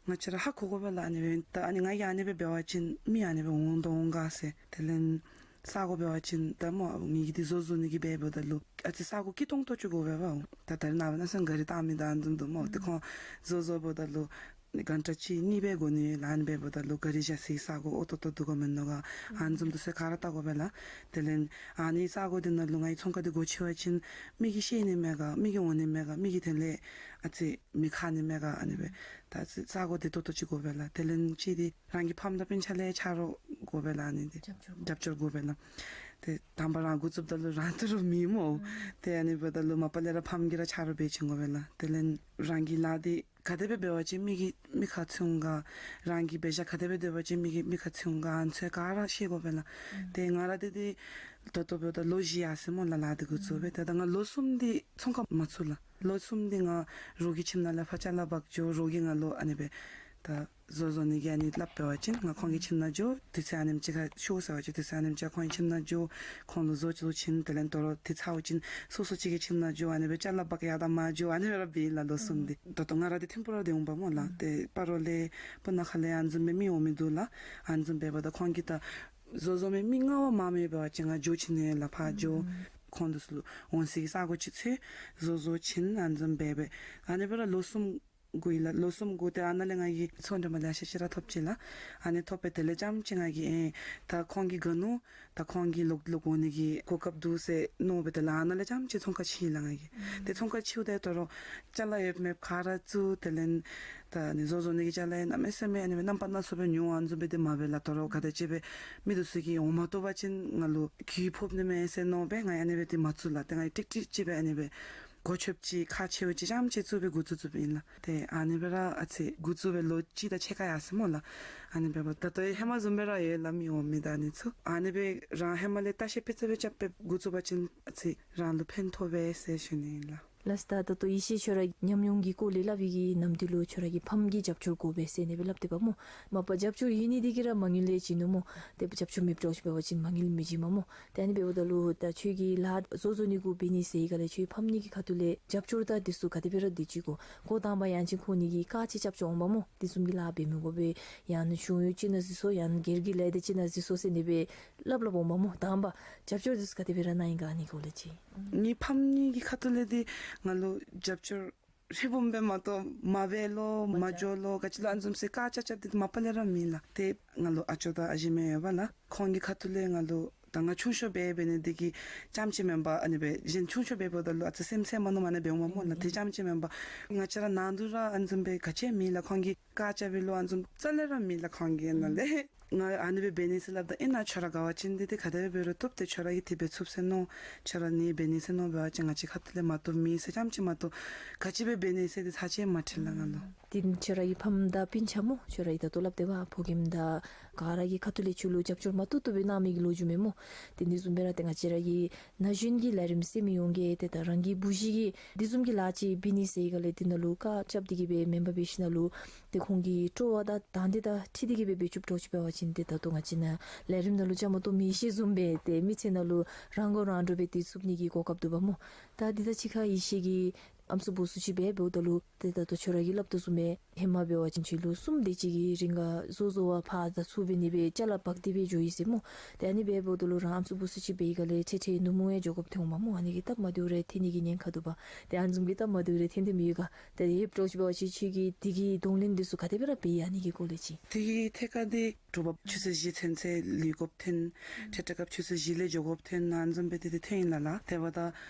བཅས་ར་ཧ་གོ་དགོ་པས་ལགས། ཨ་ནི་སྦེ་ད་ཨ་ནི་ང་གིས་ཨ་ནི་སྦེ་འབད་བ་ཅིན་མི་ཨ་ནི་སྦེ་འོང་དོ་འོང་ག་ཟེར། དེ་ལས་ས་གོ་འབད་བ་ཅིན་ད་སྨོ་ངེ་གི་འདི་བཟོ་བཟོ་ནི་གི་འབདཝ་ད་ལུ་ཨ་ཙི་ས་གོ་སྐྱིད་ཏོང་ཏོ་ཅིག་དགོ་པས་པ། ད་ད་རེས་ནངས་པ་ནང་སང་གཱ་རི་བཏང་མི་དང་ཨ་ནི་བཟུམ་འདུག་སྨོ། ཏེ་ཁོང་བཟོ་བཟོཝ་ད་ལུ་གྷན་ཊ་གཅིག་གཉིས་སྦེ་འགོར་ནི་ལགས། ཨ་ནི་འབདཝ་ད་ལུ་གཱ་རི་བཞག་སའི་ས་གོ་ཨོ་ཏོ་ཏོ་འདུག་ག་མིན་འདུག་ག་ཨ་ནི་བཟུམ་འདི་ཚུ་ག་ར་བལྟ་དགོ་པས་ལགས། དེ་ལས་ཨ་ནི་ས་གོ་འདི་ནང་ལུ་ང་གིས་ཚོང་ཁང་འདི་སྒོ་ཕྱེ་བ་ཅིན་མི་གིས་ཤེས་ནི་མས་ག་མི་གིས་འོང་ནི་མས་ག་མི་གིས་དེ་ལས་ཨ་ཙི་མི་ཁ་ནི་མས་ག་ཨ་ནི་སྦེ་ད་ཨ་ཙི་ས་གོ་འདི་ཏོག་ཏོ་ཅིག་དགོ་པས་ལགས། དེ་ལས་གཅིག་འདི་རང་གི་ཕམ་དང་སྤུན་ཆ་ལས་ཆ་རོགས་དགོ་པས་ལགས། ཨ་ནི་འདི་རྒྱབ་སྐྱོར་དགོ་པས་ལགས། ཏེ་དང་པ་རང་འགོ་བཙུགསཔ་ད་ལུ་རང་ཏི་རུ་མེད་སྨོ། ཏེ་ཨ་ནི་འབདཝ་ད་ལུ་མ་པ་ལས་ར་ཕམ་གྱིས་ར་ཆ་རོགས་འབད་བྱིན་དགོ་པས་ལགས། དེ་ལས་རང་གི་ལཱ་འདི་ག་དེ་སྦེ་འབད་བ་ཅིན་མི་གིས་མི་ཁ་ཚུད་འོང་ག། རང་གིས་འབད་བཞག་ག་དེ་སྦེ་སྡོད་པ་ཅིན་མི་གིས་མི་ཁ་ཚུད་འོང་ག། ཨ་ནི་ཚུ་ག་ར་ཤེས་དགོ་པས་ལགས། ཏེ་ང་ར་འདི་འདི་ད་ལྟོ་འབདཝ་ད་ལོ་བཞི་ཡར་སོ་སྨོ་ལགས་ལཱ་འདི་འགོ་བཙུགས་སྦེ། ཏེ་ད་ང་ལོ་གསུམ་འདི་ཚོང་ཁང་མ་བཙུགས་ལགས། ལོ་གསུམ་འདི་ང་རོགས་ཀྱི་ཁྱིམ་ནང་ལས་ཕར་ཅ་ལ་འབག་འགྱོ། རོགས་ཀྱིས་ང་ལུ་ཨ་ནི་སྦེ་ད་བཟོ་བཟོ་ནི་གི་ཨ་ནི་སླབ་འབད་བ་ཅིན་ང་ཁོང་གི་ཁྱིམ་ནང་འགྱོ། དུས་ཚོད་ཨ་ནེམ་ཅིག་ཁར་ཤོག་ཟེར་བ་ཅིན་དུས་ཚོད་ཨ་ནེམ་ཅིག་ཁོང་གི་ཁྱིམ་ནང་འགྱོ། ཁོང་ལུ་བཟོ་བཟོ་བྱིན། དེ་ལས་དོ་རུང་དེ་ཚརཝ་ཅིག་སོ་སོ་ཅིག་གི་ཁྱིམ་ནང་འགྱོ། ཨ་ནི་སྦེ་ཅ་ལ་འབག་ཡར་དང་མར་འགྱོ། ཨ་ནི་སྦེ་ར་འབད་ཡི་ལགས་ལོ་གསུམ་འདི། ད་ལྟོ་ང་ར་འདི་ཐིམ་ཕུ་ར་སྡོད་འོང་པ་སྨོ་ལགས། ཏེ་སྤ་རོ་ལས་སྤུ་ན་ཁ་ལས་ཨ་ནི་བཟུམ་སྦེ་མི་འོང་མི་འདུག་ལགས། ཨ་ནི་བཟུམ་འབདཝ་ད་ཁོང་གིས་ད་བཟོ་བཟོ་མི་མི་མངར་བ་མངར་མི་འབད་བ་ཅིན་ང་འགྱོ་བྱིན་ནི་ལགས། ཕར་འགྱོ། ཁོང་འདི་ཚུ་ལུ་འོང་སའི་ས་གོ་ཅིག་འཚོལ། བཟོ་བཟོ་བྱིན། ཨ་ནི་བཟུམ་འབད་འབད་ཨ་ནི་སྦེ་ར་ལོ་གསུམ་འགོར་ཡི་ལགས། ལོ་གསུམ་འགོར་ཏེ་ཨ་ནཱ་ལས་ང་གིས་ཚོང་འབྲེལ་མ་ལེ་ཤ་ཅིག་ར་ཐོབ་ཅི་ལགས། ཨ་ནི་ཐོབ་སྦེ་དེ་ལས་རྐྱངམ་ཅིག་ང་གིས་ཨེ་ད་ཁོང་གིས་དགའ་ནུག། ད་ཁོང་གིས་ལོག་ལོག་འོང་ནི་གི་གོ་སྐབས་འདུག་ཟེར་མནོ་སྦེ་དེ་ལས་ཨ་ནཱ་ལས་རྐྱངམ་ཅིག་ཚོང་ཁང་ཕྱེ་ཡི་ལགས་ང་གིས། ཏེ་ཚོང་ཁང་ཕྱེཝ་ད་དོ་རུང་ཅ་ལ་ཡོདཔ་མེདཔ་ག་ར་བཙུགས། དེ་ལས་ད་ཨ་ནི་བཟོ་བཟོ་ནི་གི་ཅ་ལ་ཡང་གནམ་མེད་ས་མེད་ཨ་ནི་སྦེ་རྣམ་པ་སྣ་ཚོགས་སྦེ་ཉོ། ཨ་ནི་བཟུམ་སྦེ་འདི་མ་འབད་ལགས། དོ་རུང་ག་དེ་ཅིག་སྦེ་མི་འདི་ཚུ་གིས་འོང་མ་བཏུབ་པ་ཅིན་ང་ལུ་གྱོང་ཕོག་ནི་མས་ཟེར་མནོ་སྦེ་ང་ཡང་ཨ་ནི་སྦེ་འདི་མ་བཙུགས་ལགས། ཏེ་ང་ཡང་ཀྲིག་ཀྲི་ཅིག་སྦེ་ཨ་ནི་སྦེ་གོ་ཆོདཔ་ཅིག་ཁག་ཆེཝ་ཅིག་རྐྱངམ་ཅིག་བཙུགས་སྦེ་འགོ་བཙུགས་བཙུགསཔ་ཨིན་ལགས། ཏེ་ཨ་ནི་སྦེ་ར་ཨ་ཙི་འགོ་བཙུགས་སྦེ་ལོ་གཅིག་དང་ཕྱེད་ཀ་ཡར་སོ་སྨོ་ལགས། ཨ་ནི་སྦེ་འབདཝ་ད་ད་ལྟོ་ཧེ་མ་བཟུམ་སྦེ་ར་ཡོད་ལགས། མི་འོང་མི་དང་ཨ་ནི་ཚུ། ཨ་ནི་སྦེ་རང་ཧེ་མ་ལས་ལྟ་བཤལ་དཔེ་ཆ་སྦེ་རྐྱབ་སྦེ་འགོ་བཙུགས་པ་ཅིན་ཨ་ཙི་རང་ལུ་ཕན་ཐོགས་པས་ཟེར་ཞུ་ནི་ཨིན་ལགས། ལགས་སོ། ད་ད་ལྟོ་ཡེ་ཤེས་ཁྱོད་ར་ཉམས་མྱོང་གི་སྐོར་ལས་སླབ་པའི་གི་ནམ་དུས་ལུ་ཁྱོད་ར་གི་ཕམ་གྱི་རྒྱབ་སྐྱོར་དགོ་པས་ཟེར་ཨ་ནི་སྦེ་སླབ་སྟེ་པ་སྨོ། མ་པ་རྒྱབ་སྐྱོར་ཡོད་ནི་འདི་གིས་ར་མ་དངུལ་ལེན་བྱིན་ནུག་སྨོ། ཏེ་རྒྱབ་སྐྱོར་མེདཔ་འདྲཝ་ཅིག་འབད་བ་ཅིན་མ་དངུལ་མི་བྱིན་མས་སྨོ། ཏེ་ཨ་ནི་འབདཝ་ད་ལུ་ད་ཁྱོད་ཀྱིས་ལཱ་བཟོ་བཟོ་ནི་གུ་འབད་ནི་ཟེར་བའི་སྒང་ལས་ཁྱོད་ཕམ་གཉིས་ཀྱི་ཁ་ཐུག་ལས་རྒྱབ་སྐྱོར་དང་འདི་ཚུ་ག་དེ་སྦེ་ར་འདི་ཅིག་དགོ། འགོ་དང་པ་ཡང་ཅིན་ཁོང་གཉིས་ཀྱིས་བཀག་ཆ་རྐྱབ་རྐྱབ་འོང་པ་སྨོ། འདི་བཟུམ་གྱི་ལཱ་འབད་མི་དགོ་པས། ཡང་ན་གཞུང་གཡོག་ཅིག་ནང་གཟིགས་སོང་། ཡང་ན་སྒེར་གྱི་ལས་སྡེ་ཅིག་ནང་གཟིགས་སོང་ཟེར་ཨ་ནི་སྦེ་སླབ་སླབ་འོང་པ་སྨོ། དང་པ་རྒྱབ་སྐྱོར་འདི་ཚུ་ག་དེ་སྦེ་ར་གནང་ཡི་ག་ཨ་ནི་སྐོར་ལས་ཅིག། ངེའི་ཕམ་གཉིས་ཀྱི་ཁ་ཐུག་ལས་འདི་ང་ལུ་རྒྱབ་སྐྱོར་ཧྲིལ་བུམ་སྦེ་མ་གཏོགས་མ་འབད་ལོ་མ་འགྱོ་ལོ་ག་ཅི་ལོ་ཨ་ནི་བཟུམ་ཚུ་བཀག་ཆ་རྐྱབ་སྟེ་མ་པ་ལས་ར་མེད་ལགས། ཏེ་ང་ལུ་ཨ་ཅོ་དང་ཨ་ཞེ་མི་ཡོད་པ་ལགས། ཁོང་གི་ཁ་ཐུག་ལས་ང་ལུ་ད་ང་ཆུང་ཤོས་འབད་འབད་ནི་འདི་གིས་རྐྱངམ་ཅིག་མེན་པར་ཨ་ནི་སྦེ་གཞན་ཆུང་ཤོས་འབད་འབདཝ་ད་ལུ་ཨ་ཙི་སེམས་སེམས་མ་ནོར་མ་ནི་འབད་འོང་པ་སྨོ་ལགས། དེ་རྐྱངམ་ཅིག་མེན་པར་ང་བཅས་ར་ནང་དུ་ར་ཨ་ནི་བཟུམ་སྦེ་ག་ཅི་མེད་ལགས། ཁོང་གིས་བཀག་ཆ་འབད་ལོ་ཨ་ནི་བཟུམ་རྩ་ལས་ར་མེད་ལགས། ཁོང་གི་ནང་ལས་ང་ཨ་ནི་སྦེ་འབད་ནི་ཟེར་སླབ་ད་ཨིན་ན་ཁྱོད་ར་དགའ་བ་ཅིན་འདི་འདི་ག་དེ་སྦེ་འབད་རུང་བཏུབ། ཏེ་ཁྱོད་ར་གིས་འདི་འབད་ཚུགས་ཟེར་མནོ། ཁྱོད་ར་ནི་འབད་ནི་ཟེར་མནོ་འབད་བ་ཅིན་ང་བཅས་ཁ་ཐུག་ལས་མ་བཏུབ་མེད་ཟེར་རྐྱངམ་ཅིག་མ་གཏོགས་ག་ཅི་སྦེ་འབད་ནི་ཟེར་འདི་ཚར་ཅིག་མ་འཕྲད་ལགས་ང་ལུ། ཏེ་ཁྱོད་ར་གི་ཕམ་དང་སྤུན་ཆ་སྨོ། ཁྱོད་ར་གི་ད་ལྟོ་སླབ་སྟེ་པ་ཕོ་རྒནམ་དང་ག་ར་གི་ཁ་ཐུག་ལས་ཁྱོད་ལུ་རྒྱབ་སྐྱོར་མ་བཏུབ་བཏུབ་སྦེ་གནང་མི་གི་ལོ་རྒྱུས་མེད་སྨོ། ཏེ་འདི་བཟུམ་སྦེ་ར་ཏེ་ང་བཅས་ར་གི་ན་གཞོན་གྱི་ལས་རིམ་གསན་མི་ཡོངས་ཀྱིས་ཏེ་ད་རང་གི་བུ་གཞི་གིས་འདི་བཟུམ་གྱི་ལཱ་ཅིག་འབད་ནི་ཟེར་བའི་སྒང་ལས་འདི་ནང་ལུ་བཀག་རྐྱབ་སྟེ་གི་སྦེ་མེན་པར་འབད་ཞིནམ་ལས་ཏེ་ཁོང་གི་སྤྲོ་བ་དང་དང་འདོད་དང་འཁྲིལ་ཏེ་གི་སྦེ་འབད་བཅུགཔ་འདྲཝ་ཅིག་འབད་བ་ཅིན་ཏེ་ད་ལྟོ་ང་བཅས་ནཱ་ལས་རིམ་ནང་ལུ་བཅའ་མར་གཏོགས་མི་ཡེ་ཤེས་བཟུམ་སྦེ་ཏེ་མི་ཚེ་ནང་ལུ་རང་མགོ་རང་འདྲོངས་སྦེ་ཏེ་ཚུགས་ནི་གི་གོ་སྐབས་འདུག་པ་སྨོ། ད་འདི་དང་གཅིག་ཁར་ཡེ་ཤེས་ཀྱིས་ ཨམ་སྲུ་བུ་ཚུ་ཅིག་སྦེ་འབདཝ་ད་ལུ་ཏེ་ད་ལྟོ་ཁྱོད་ར་གིས་སླབ་དོ་བཟུམ་སྦེ་ཧེ་མ་འབད་བ་ཅིན་ཕྱི་ལོ་གསུམ་དེ་ཅིག་གི་རིང་ཁར་བཟོ་བཟོ་བར་ཕར་དང་ཚུར་འབད་ནི་སྦེ་ཅ་ལ་འབག་སྟེ་སྦེ་འགྱོ་ཡི་ཟེར་སྨོ། ཏེ་ཨ་ནི་སྦེ་འབདཝ་ད་ལུ་རང་ཨམ་སྲུ་བུ་ཚུ་ཅིག་འབད་བའི་སྒང་ལས་ཁྲེ་ཁྲེ་ནུབ་མོ་ཡང་འགྱོ་དགོཔ་ཐོན་འོང་པ་སྨོ། ཨ་ནི་གིས་སྟབས་མ་བདེཝ་རེ་ཐོན་ནི་གི་ཉེན་ཁ་འདུག་པ། ཏེ་ཨ་ནི་བཟུམ་གྱི་སྟབས་མ་བདེཝ་རེ་ཐོན་ཏེ་མི་ཡོད་ག། ཏེ་ཡོདཔ་འདྲཝ་ཅིག་འབད་བ་ཅིན་ཁྱོད་ཀྱིས་དེ་གི་གདོང་ལེན་འདི་ཚུ་ག་དེ་སྦེ་ར་འབད་ཡི་ཨ་ནི་གི་སྐོར་ལས་ཅིག། དེ་གི་ཐད་ཁར་འདི་དྲོ་པ་ཆུ་ཚོད་བཞི་ཚུན་ཚོད་ལུས་དགོཔ་ཐོན། ཁྲེ་ཁྲེ་སྐབས་ཆུ་ཚོད་བཞི་ལས་འགྱོ་དགོཔ་ཐོན། ཨ་ནི་བཟུམ་སྦེ་ཏེ་ཏེ་ཐོན་ཡི་ལགས་ལགས། དེ་འབདཝ་ད་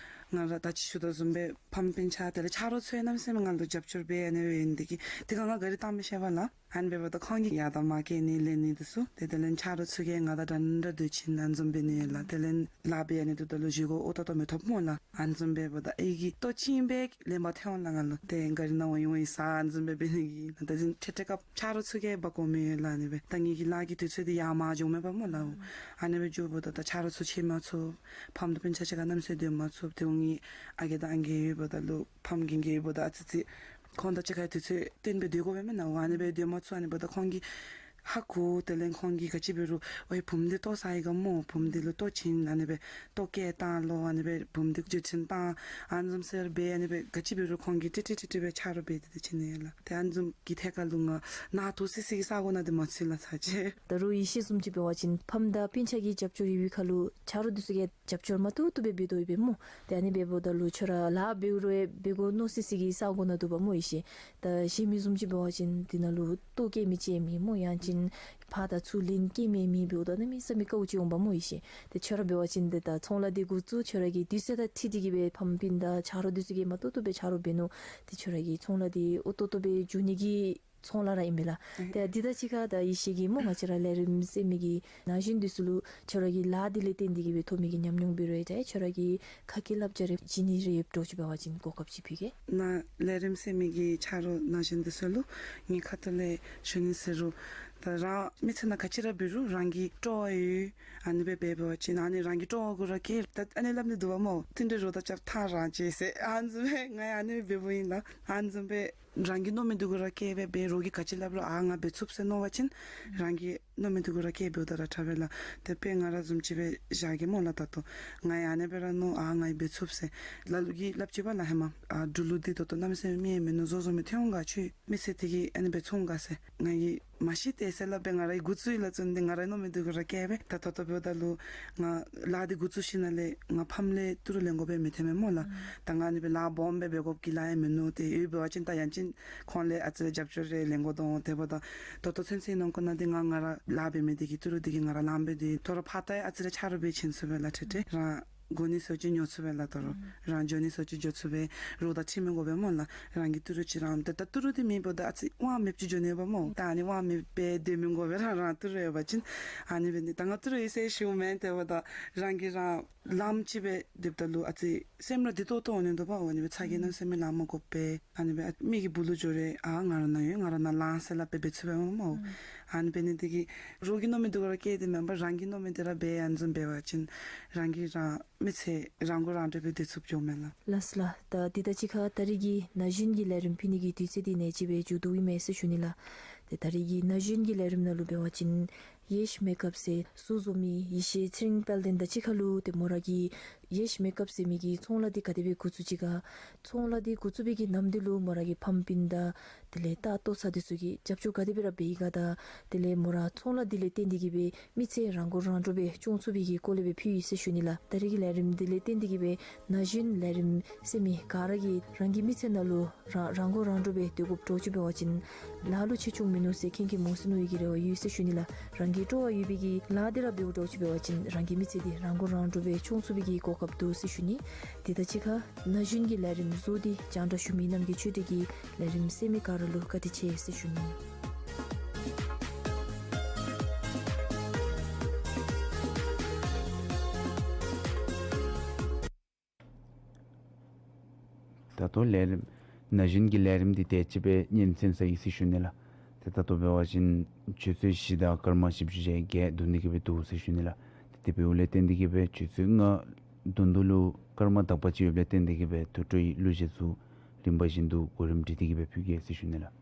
ང་ར་ད་ཅི་ཞུ་དོ་བཟུམ་སྦེ་ཕམ་སྤུན་ཆ་དེ་ལས་ཆ་རོགས་ཚུ་གནམ་མེད་ས་མེད་ང་ལུ་རྒྱབ་སྐྱོར་འབད་ཨ་ནི་སྦེ་ཨིན། དེ་གིས་དེ་ཁར་ང་གཱ་རི་བཏང་མི་ཤེས་པས་ལགས། ཨ་ནི་འབདཝ་ད་ཁོང་གིས་ཡར་དང་མར་བསྐྱལ་ནི་ལེན་ནི་འདི་ཚུ་ཏེ་དེ་ལས་ཆ་རོགས་ཚུ་གིས་ང་དང་འདྲན་འདྲ་སྡོད་བྱིན་ཨ་ནི་བཟུམ་འབད་ནི་ལགས། དེ་ལས་ལཱ་འབད་ཨ་ནི་འདི་ད་ལུ་བཞེས་སྒོ་ཨོ་ཏོག་ཏོ་མི་ཐོབ་སྨོ་ལགས། ཨ་ནི་བཟུམ་འབདཝ་ད་ཨེ་གི་ལྟོ་ཅིག་སྦེ་ལེན་པར་ཐོན་འོང་ལགས། ང་ལུ་ཏེ་གཱ་རི་ནང་འོང་ཡི་འོང་ཡི་ཟ་ཨ་ནི་བཟུམ་སྦེ་འབད་ནི་གི་ཏེ་ཁྲེ་ཁྲེ་སྐབས་ཆ་རོགས་ཚུ་གིས་འབག་དགོ་མི་ཡོད་ལགས། ཨ་ནི་སྦེ་ད་ངེ་གི་ལཱ་གི་དུས་ཚོད་འདི་ཡར་མར་འགྱོ་མི་འབད་སྨོ་ལགས། ཨ་ནི་སྦེ་འགྱོཝ་ད་ད་ཆ་རོགས་ཚུ་ཕྱད་མ་ཚུགས། ཕམ་དང་སྤུན་ཆ་གཅིག་ཁར་གནམ་མེད་ས་མེད་སྡོད་མ་ཚུགས། ཏེ་ཁོང་གི་ཨ་རྒས་དང་ཨང་རྒས་ཡོདཔ་ད་ལུ་ཕམ་གི་ཨང་རྒས་ཡོདཔ་ད་ཨ་ཙི་ཙི་ཁོང་དང་གཅིག་ཁར་དུས་ཚོད་བསྟུན་སྦེ་སྡོད་དགོ་པས་མེན་ན། ཨ་ནི་སྦེ་སྡོད་མ་ཚུགས། ཨ་ནི་འབདཝ་ད་ཁོང་གིས་ཧ་གོ། དེ་ལས་ཁོང་གིས་ག་ཅི་འབད་རུང་ཝའི་བུམོ་འདི་ལྟོ་ཟ་ཡི་ག་སྨོ། བུམོ་འདི་ལུ་ལྟོ་བྱིན། ཨ་ནི་སྦེ་ལྟོ་བཀལ་བཏང་ལོ། ཨ་ནི་སྦེ་བུམོ་འདི་བརྒྱུད་འཕྲིན་བཏང་། ཨ་ནི་བཟུམ་ཟེར་སྦེ་ཨ་ནི་སྦེ་ག་ཅི་འབད་རུང་ཁོང་གིས་ཏྲི་ཏྲི་ཏྲི་ཏྲི་སྦེ་ཆ་རོགས་འབད་དེ་དེ་བྱིན་ནི་ལགས། ཏེ་ཨ་ནི་བཟུམ་གྱི་ཐད་ཁར་ལུ་ང་ནང་དོག་སི་སི་གི་ས་གོ་ནང་འདི་མ་ཚུད་ལགས་ཚར་གཅིག། ད་རུང་ཡེ་ཤེས་བཟུམ་ཅིག་འབད་བ་ཅིན་ཕམ་དང་སྤུན་ཆ་གི་རྒྱབ་སྐྱོར་ཡོད་པའི་ཁར་ལུ་ཆ་རོགས་འདི་ཚུ་གིས་རྒྱབ་སྐྱོར་མ་ཏོག་ཏོ་སྦེ་འབད་དོ་ཡོདཔ་སྨོ། ཏེ་ཨ་ནི་འབདཝ་ད་ལུ་ཁྱོད་ར་ལཱ་འབད་རུང་འབད་དགོ་མནོ་སི་སི་གི་ས་གོ་ནང་འདུག་པ་སྨོ་ཡེ་ཤེས། ད་གཞན་མི་བཟུམ་ཅིག་འབད་བ་ཅིན་འདི་ནང་ལུ་ལྟོ་བཀལ་མི་ཅིག་མེད་སྨོ། ཡང་ཅིན་ཕར་དང་ཚུར་ལེན་བསྐྱལ་མི་མེདཔ་འབདཝ་ད་གནམ་མེད་ས་མེད་དཀའཝ་ཅིག་འོང་པ་སྨོ་ཡེ་ཤེས། ཏེ་ཁྱོད་ར་འབད་བ་ཅིན་ཏེ་ད་ཚོང་ལཱ་འདི་འགོ་བཙུགས་ཁྱོད་ར་གི་དུས་ཚོད་དང་འཁྲིལ་ཏེ་གི་སྦེ་ཕམ་སྤུན་དང་ཆ་རོགས་འདི་ཚུ་གིས་མ་ཏོག་ཏོ་སྦེ་ཆ་རོགས་འབད་ནུག། ཏེ་ཁྱོད་ར་གི་ཚོང་ལཱ་འདི་ཨོ་ཏོག་ཏོ་སྦེ་འགྱོ་ནི་གི་ཚོང་ལཱ་ར་ཨིན་པས་ལགས། ཨེ། ཏེ་འདི་དང་གཅིག་ཁར་ད་ཡེ་ཤེས་ཀྱིས་སྨོ་ང་བཅས་ར་ལས་རིམ་གསན་མི་གི་ན་གཞོན་འདི་ཚུ་ལུ་ཁྱོད་ར་གི་ལཱ་འདི་ལས་བརྟེན་ཏེ་གི་སྦེ་ཐོབ་མི་གི་ཉམས་མྱོང་འབད་རུང་ཡང་ད་ཁྱོད་ར་གི་ཁ་སྐད་བསླབ་བྱ་རེ་བྱིན་ནི་རེ་ཡོདཔ་འདྲཝ་ཅིག་འབད་བ་ཅིན་གོ་སྐབས་ཅིག་ཕུལ་གེ། ནཱ་ལས་རིམ་གསན་མི་གི་ཆ་རོགས་ན་གཞོན་འདི་ཚུ་ལུ་ངེའི་ཁ་ཐུག་ལས་ཞུ་ནི་ཟེར་རུང་ད་རང་མི་ཚེ་ནང་ག་ཅི་ར་འབད་རུང་རང་གི་སྤྲོ་བ་ཡོད་ཨ་ནི་སྦེ་འབད་བ་ཅིན་ཨ་ནི་རང་གི་སྤྲོ་བ་གུ་ར་སྐྱེལ། ད་ཨ་ནི་སླབ་ནི་འདུག་པ་སྨོ། མཐུན་འབྲེལ་རོགས་དང་རྐྱབ་ཐང་རང་བྱེད་ཟེར། ཨ་ནི་བཟུམ་སྦེ་ང་ཡང་ཨ་ནི་སྦེ་འབདཝ་ཨིན་ལགས། ཨ་ནི་བཟུམ་སྦེ་རང་གི་མནོ་མི་འདི་གུ་ར་སྐྱེལ་སྦེ་འབད་རོགས་ཀྱིས་ག་ཅི་སླབ་རུང་ཨ་ང་འབད་ཚུགས་ཟེར་མནོ་བ་ཅིན་རང་གི་མནོ་མི་འདི་གུ་ར་སྐྱེལ་འབདཝ་ད་ར་དྲག་པས་ལགས། ཏེ་དཔེ་ང་ར་བཟུམ་ཅིག་སྦེ་བཞག་གེ་སྨོ་ལགས། ད་ལྟོ་ང་ཡང་ཨ་ནི་སྦེ་ར་མནོ་ཨ་ང་ཡང་འབད་ཚུགས་ཟེར། ལ་ལུ་གིས་སླབ་ཅི་པ་ལགས་ཧེ་མ་ཨ་འབྲུག་ལུ་འདི་ད་ལྟོ་གནམ་མེད་ས་མེད་མི་མེད་ནུག། བཟོ་བཟོ་མི་ཐོན་འོང་ག། ཁྱོད་མི་ཚེ་འདི་གི་ཨ་ནི་སྦེ་ཚུན་ག་ཟེར། ང་གིས་མ་ཤེས་ཏེ་ཟེར་སླབ་སྦེ་ང་ར་གིས་འགོ་བཙུགས་ཡི་ལགས། བཙུགས་ནི་འདི་ང་རའི་མནོ་མི་འདི་གུ་ར་སྐྱེལ་སྦེ་ད་ད་ལྟོ་འབདཝ་ད་ལུ་ང་ལཱ་འདི་འགོ་བཙུགས་ཞིནམ་ལས་ང་ཕམ་ལས་ཏི་རུ་ལེན་དགོ་པས་མི་ཐོན་མས་སྨོ་ལགས། ད་ང་ཨ་ནི་སྦེ་ལཱ་སྦོམ་སྦེ་འབད་དགོཔ་གི་ལཱ་ཡང་མིན་ནུག། ཏེ་ཡོད་འབད་བ་ཅིན་ད་ཡང་ཅིན་ཁོང་ལས་ཨ་ཙི་རྒྱབ་སྐྱོར་རེ་ལེན་དགོ་དོ། དེ་འབདཝ་ད་ད་ལྟོ་ཚུན་ཚོད་ནང་འཁོད་ནང་འདི་ང་ང་ར་ལཱ་འབད་མི་འདི་གིས་ཏི་རུ་འདི་གིས་ང་ར་ལངམ་སྦེ་འདི་ད་རུང་ཕར་ད་ཡང་ཨ་ཙི་རེ་ཆ་རོགས་འབད་བྱིན་ཚུགས་པས་ལགས། ཏེ་ཏེ་རང་དགོ་ནི་ཚུ་ཅིག་ཉོ་ཚུགས་པས་ལགས། ད་རུང་རང་འགྱོ་ནི་ཚུ་ཅིག་འགྱོ་ཚུགས་པས། རོགས་དང་འཁྲིལ་མི་དགོ་པས་སྨོ་ལགས། རང་གི་ཏི་རུ་ཅིག་རང་ཏེ་ད་ཏི་རུ་འདི་མེད་པ་ད་ཨ་ཙི་དབང་མེདཔ་ཅིག་འགྱོ་ནི་ཡོདཔ་སྨོ། ད་ཨ་ནི་དབང་མེདཔ་སྦེ་སྡོད་མི་དགོ་པས། རང་རང་ཏི་རུ་ཡོད་པ་ཅིན་ཨ་ནི་འབད་ནི་ད་ང་ཏི་རུ་ཡོད་ཟེར་ཞུཝ་མེན། དེ་འབདཝ་ད་རང་གིས་རང་ལངམ་ཅིག་སྦེ་སྡོདཔ་ད་ལུ་ཨ་ཙི་སེམས་ར་བདེ་ཏོག་ཏོ་འོང་ནི་འདུག་པ། འོ་ཨ་ནི་སྦེ་ཚ་གྱང་ནང་སེམས་མི་ལང་མ་དགོ་པས། ཨ་ནི་སྦེ་མི་གི་སྦུག་ལུ་འགྱོ་རུང་ཨ་ང་ར་ནཱ་ཡོད་ང་ར་ནཱ་ལངས་ཟེར་སླབ་སྦེ་འབད་ཚུགས་པས་སྨོ། ཨ་ནི་འབད་ནི་འདི་གིས་རོགས་ཀྱི་མནོ་མི་འདི་གུ་ར་སྐྱེལ་ཏེ་མེན་པར་རང་གི་མནོ་མི་འདི་ར་འབད་ཨ་ནི་བཟུམ་འབད་བ་ཅིན་རང་གིས་རང་མི་ཚེ་རང་མགོ་རང་འདྲོངས་སྦེ་སྡོད་ཚུགསཔ་འགྱོཝ་མས་ལགས། ལགས་སོ་ལགས། ད་འདི་དང་གཅིག་ཁར་ད་རིས་ཀྱི་ན་གཞོན་གྱི་ལས་རིམ་ཕུལ་ནི་གི་དུས་ཚོད་འདི་ནེ་ཅིག་སྦེ་མཇུག་བསྡུཝ་ཨིན་མས་ཟེར་ཞུ་ནི་ལགས། ཏེ་ད་རིས་ཀྱི་ན་གཞོན་གྱི་ལས་རིམ་ནང་ལུ་འབད་བ་ཅིན་ཡེཤ་མེཀ་ཨཔ་ཟེར་གསོལ་བཟོ་མི་ཡེ་ཤེས་ཚེ་རིང་དཔལ་ལྡན་དང་གཅིག་ཁར་ལུ་ཏེ་མོ་ར་གིས་ཡེཤ་མེཀ་ཨཔ་ཟེར་མི་གི་ཚོང་ལཱ་འདི་ག་དེ་སྦེ་འགོ་བཙུགས་ཅི་ག། ཚོང་ལཱ་འདི་འགོ་བཙུགས་པའི་གི་ནམ་དུས་ལུ་མོ་ར་གི་ཕམ་སྤུན་དང་དེ་ལས་རྟ་ལྟོ་ཚང་འདི་ཚུ་གིས་རྒྱབ་སྐྱོར་ག་དེ་སྦེ་ར་འབད་ཡི་ག་དང་དེ་ལས་མོ་ར་ཚོང་ལཱ་འདི་ལས་བརྟེན་ཏེ་གི་སྦེ་མི་ཚེ་རང་མགོ་རང་འདྲོངས་སྦེ་སྐྱོང་ཚུགས་པའི་གི་སྐོར་ལས་སྦེ་ཕུལ་ཡི་ཟེར་ཞུ་ནི་ལགས། ད་རིས་ཀྱི་ལས་རིམ་འདི་ལས་བརྟེན་ཏེ་གི་སྦེ་ན་གཞོན་ལས་རིམ་གསན་མི་ག་ར་གིས་རང་གི་མི་ཚེ་ནང་ལུ་རང་རང་མགོ་རང་འདྲོངས་སྦེ་སྡོད་དགོཔ་འདྲཝ་ཅིག་འབད་བ་ཅིན་ལཱ་ལུ་ཆེ་ཆུང་མིན་ནུག་ཟེར་མཁྱེན་མཁྱེནམ་འོང་ཟེར་མནོ་བའི་གི་རེ་བ་ཡོད་ཟེར་ཞུ་ནི་ལགས། རང་གི་སྤྲོ་བ་ཡོད་པའི་གི་ལཱ་འདི་ར་འབདཝ་འདྲཝ་ཅིག་འབད་བ་ཅིན་རང་གི་མི་ཚེ་འདི་རང་མགོ་རང་འདྲོངས་སྦེ་སྐྱོང་ཚུགས་པའི་གི་གོ་སྐབས་འདུག་ཟེར་ཞུ་ནི། དེ་དང་གཅིག་ཁར་ན་གཞོན་གྱི་ལས་རིམ་བཟོ་སྟེ་རྒྱང་བསྒྲགས་ཞུ་མི་རྣམ་རྒྱལ་ཆོས་སྒྲོན་གྱིས་ལས་རིམ་གསན་མི་ག་ར་ལུ་བཀའ་དྲིན་ཆེ་ཟེར་ཞུ་ནི། ད་ལྟོ་ལས་རིམ་ན་གཞོན་གྱི་ལས་རིམ་འདི་དེ་ཅིག་སྦེ་ཉིནམ་ཚུན་ཚོད་ཡི་ཟེར་ཞུ་ནི་ལགས། ཏེ་ད་ལྟོ་འབད་བ་ཅིན་ཆུ་ཚོད་བཞི་དང་སྐར་མ་བཞི་བཅུ་ཞེ་བརྒྱད་འདུག་ནི་གི་སྦེ་འདུག་ཟེར་ཞུ་ནི་ལགས། ཏེ་དེ་འབདཝ་ལས་བརྟེན་ཏེ་གི་སྦེ་ཆུ་ཚོད་ལྔ་བདུན་ལུ་སྐར་མ་དག་པ་ཅིག་ཡོདཔ་ལས་བརྟེན་ཏེ་གི་སྦེ་ཐུགས་སྤྲོའི་གླུ་གཞས་ཚུ་རིམ་པ་བཞིན་དུ་གོ་རིམ་སྒྲིག་སྟེ་གི་སྦེ་ཕུལ་གེ་ཟེར་ཞུ་ནི་ལགས།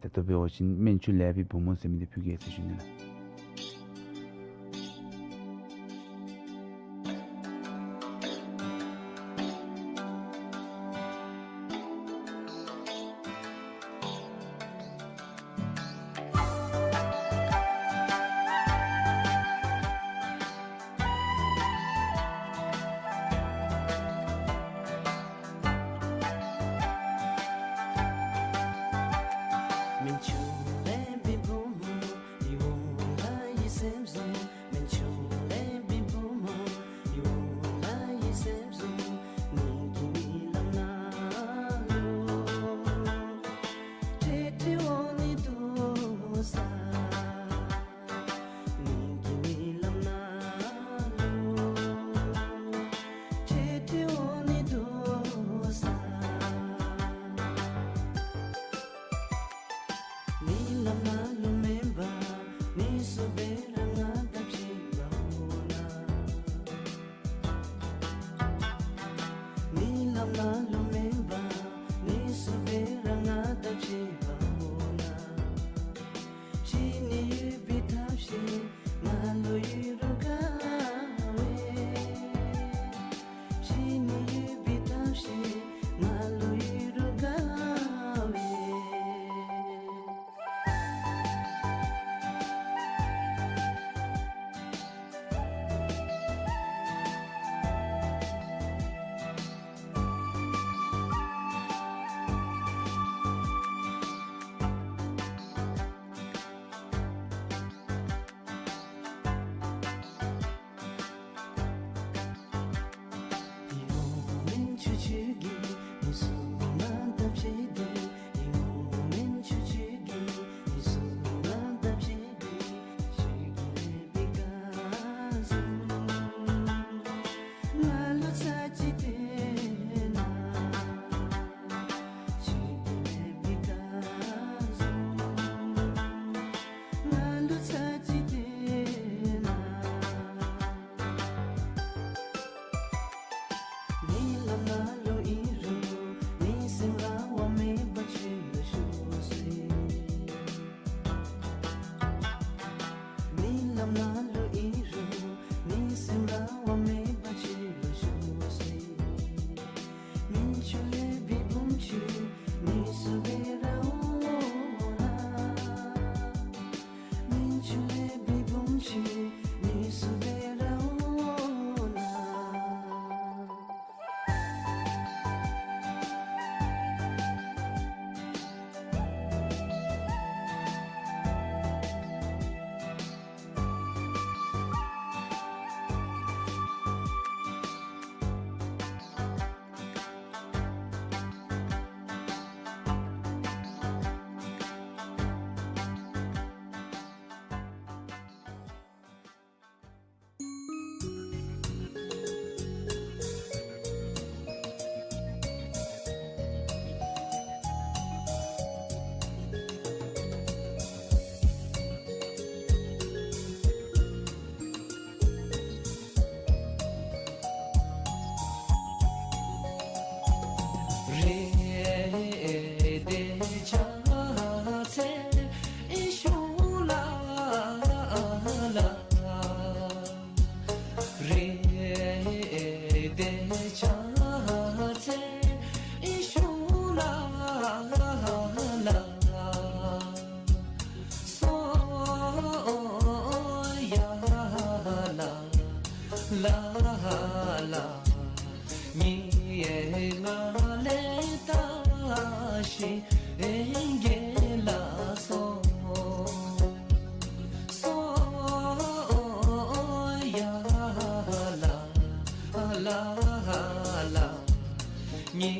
ད་ལྟོ་འབད་བ་ཅིན་སྨན་ཆུ་ལེགས་པའི་བུ་མོ་ཟེར་མི་འདི་ཕུལ་གེ་ཟེར་ཞུ་ནི་ལགས། སྨན་ཆུ་ལེགས་པའི་བུ་མོ་ཡིད་འོང་ལ་ཡིད་སེམས་བཟུང་། སྨན་ཆུ་ལེགས་པའི་བུ་མོ་ཡིད་འོང་ལ་ཡིད་སེམས་བཟུང་། ངེ་གི་རྨི་ལམ་ནང་ལུ་ཁྲེལ་ཁྲེལ་འོང་ནི་འདུག་ས། ངེ་གི་རྨི་ལམ་ནང་ལུ་ཁྲེལ་ཁྲེལ་འོང་ནི་འདུག་ས། རྨི་ལམ་ནང་ལུ་མེན་པར་དངོས་སུ་སྦེ་ར་ང་དང་ཕྱད་པ་འོང་ན། རྨི་ལམ་ནང་ལུ་མེན་པར་དངོས་སུ་སྦེ་ར་ང་དང་ཕྱད་པ་འོང་ན། ཕྱད་ནི་ཡོད་པའི་ཐབས་ཤེས་ང་ལུ་ཡོད་རུང་དགའ་བས། ཕྱད་ནི་ཡོད་པའི་ཐབས་ཤེས་ང་ལུ་ཡོད་རུང་དགའ་བས། རྨི་ལམ་ནང་ལུ་ཨིན་རུང་མི་སེམས་རང་དབང་མེད་པར་ཁྱོད་ལུ་ཞུ་ཟེར། རྨི་ལམ་ནང་ལུ་ཨིན་རུང་མི་སེམས་རང་དབང་མེད་པར་ཁྱོད་ལུ་ཞུ་ཟེར། སྨན་ཆུ་ལེགས་པའི་བུམོ་ཁྱོད་དངོས་སུ་སྦེ་ར་འོང་ན། སྨན་ཆུ་ལེགས་པའི་བུམོ་ཁྱོད་དངོས་སུ་སྦེ་ར་འོང་ན། རེ་ཏེ་ཕྱག་འཚལ་ཞུ་ལ་ལ། རེ་ཏེ་ཕྱག་འཚལ་ཞུ་ལ་ལ། སོ་ཡ་ལ་ལ་ལ། ཉེ་སྔ་ལས་བརྟགས་ཤིང་དགེ་ལ་སོགས། སོ་ཡ་ལ་ལ་ལ། ཉེ་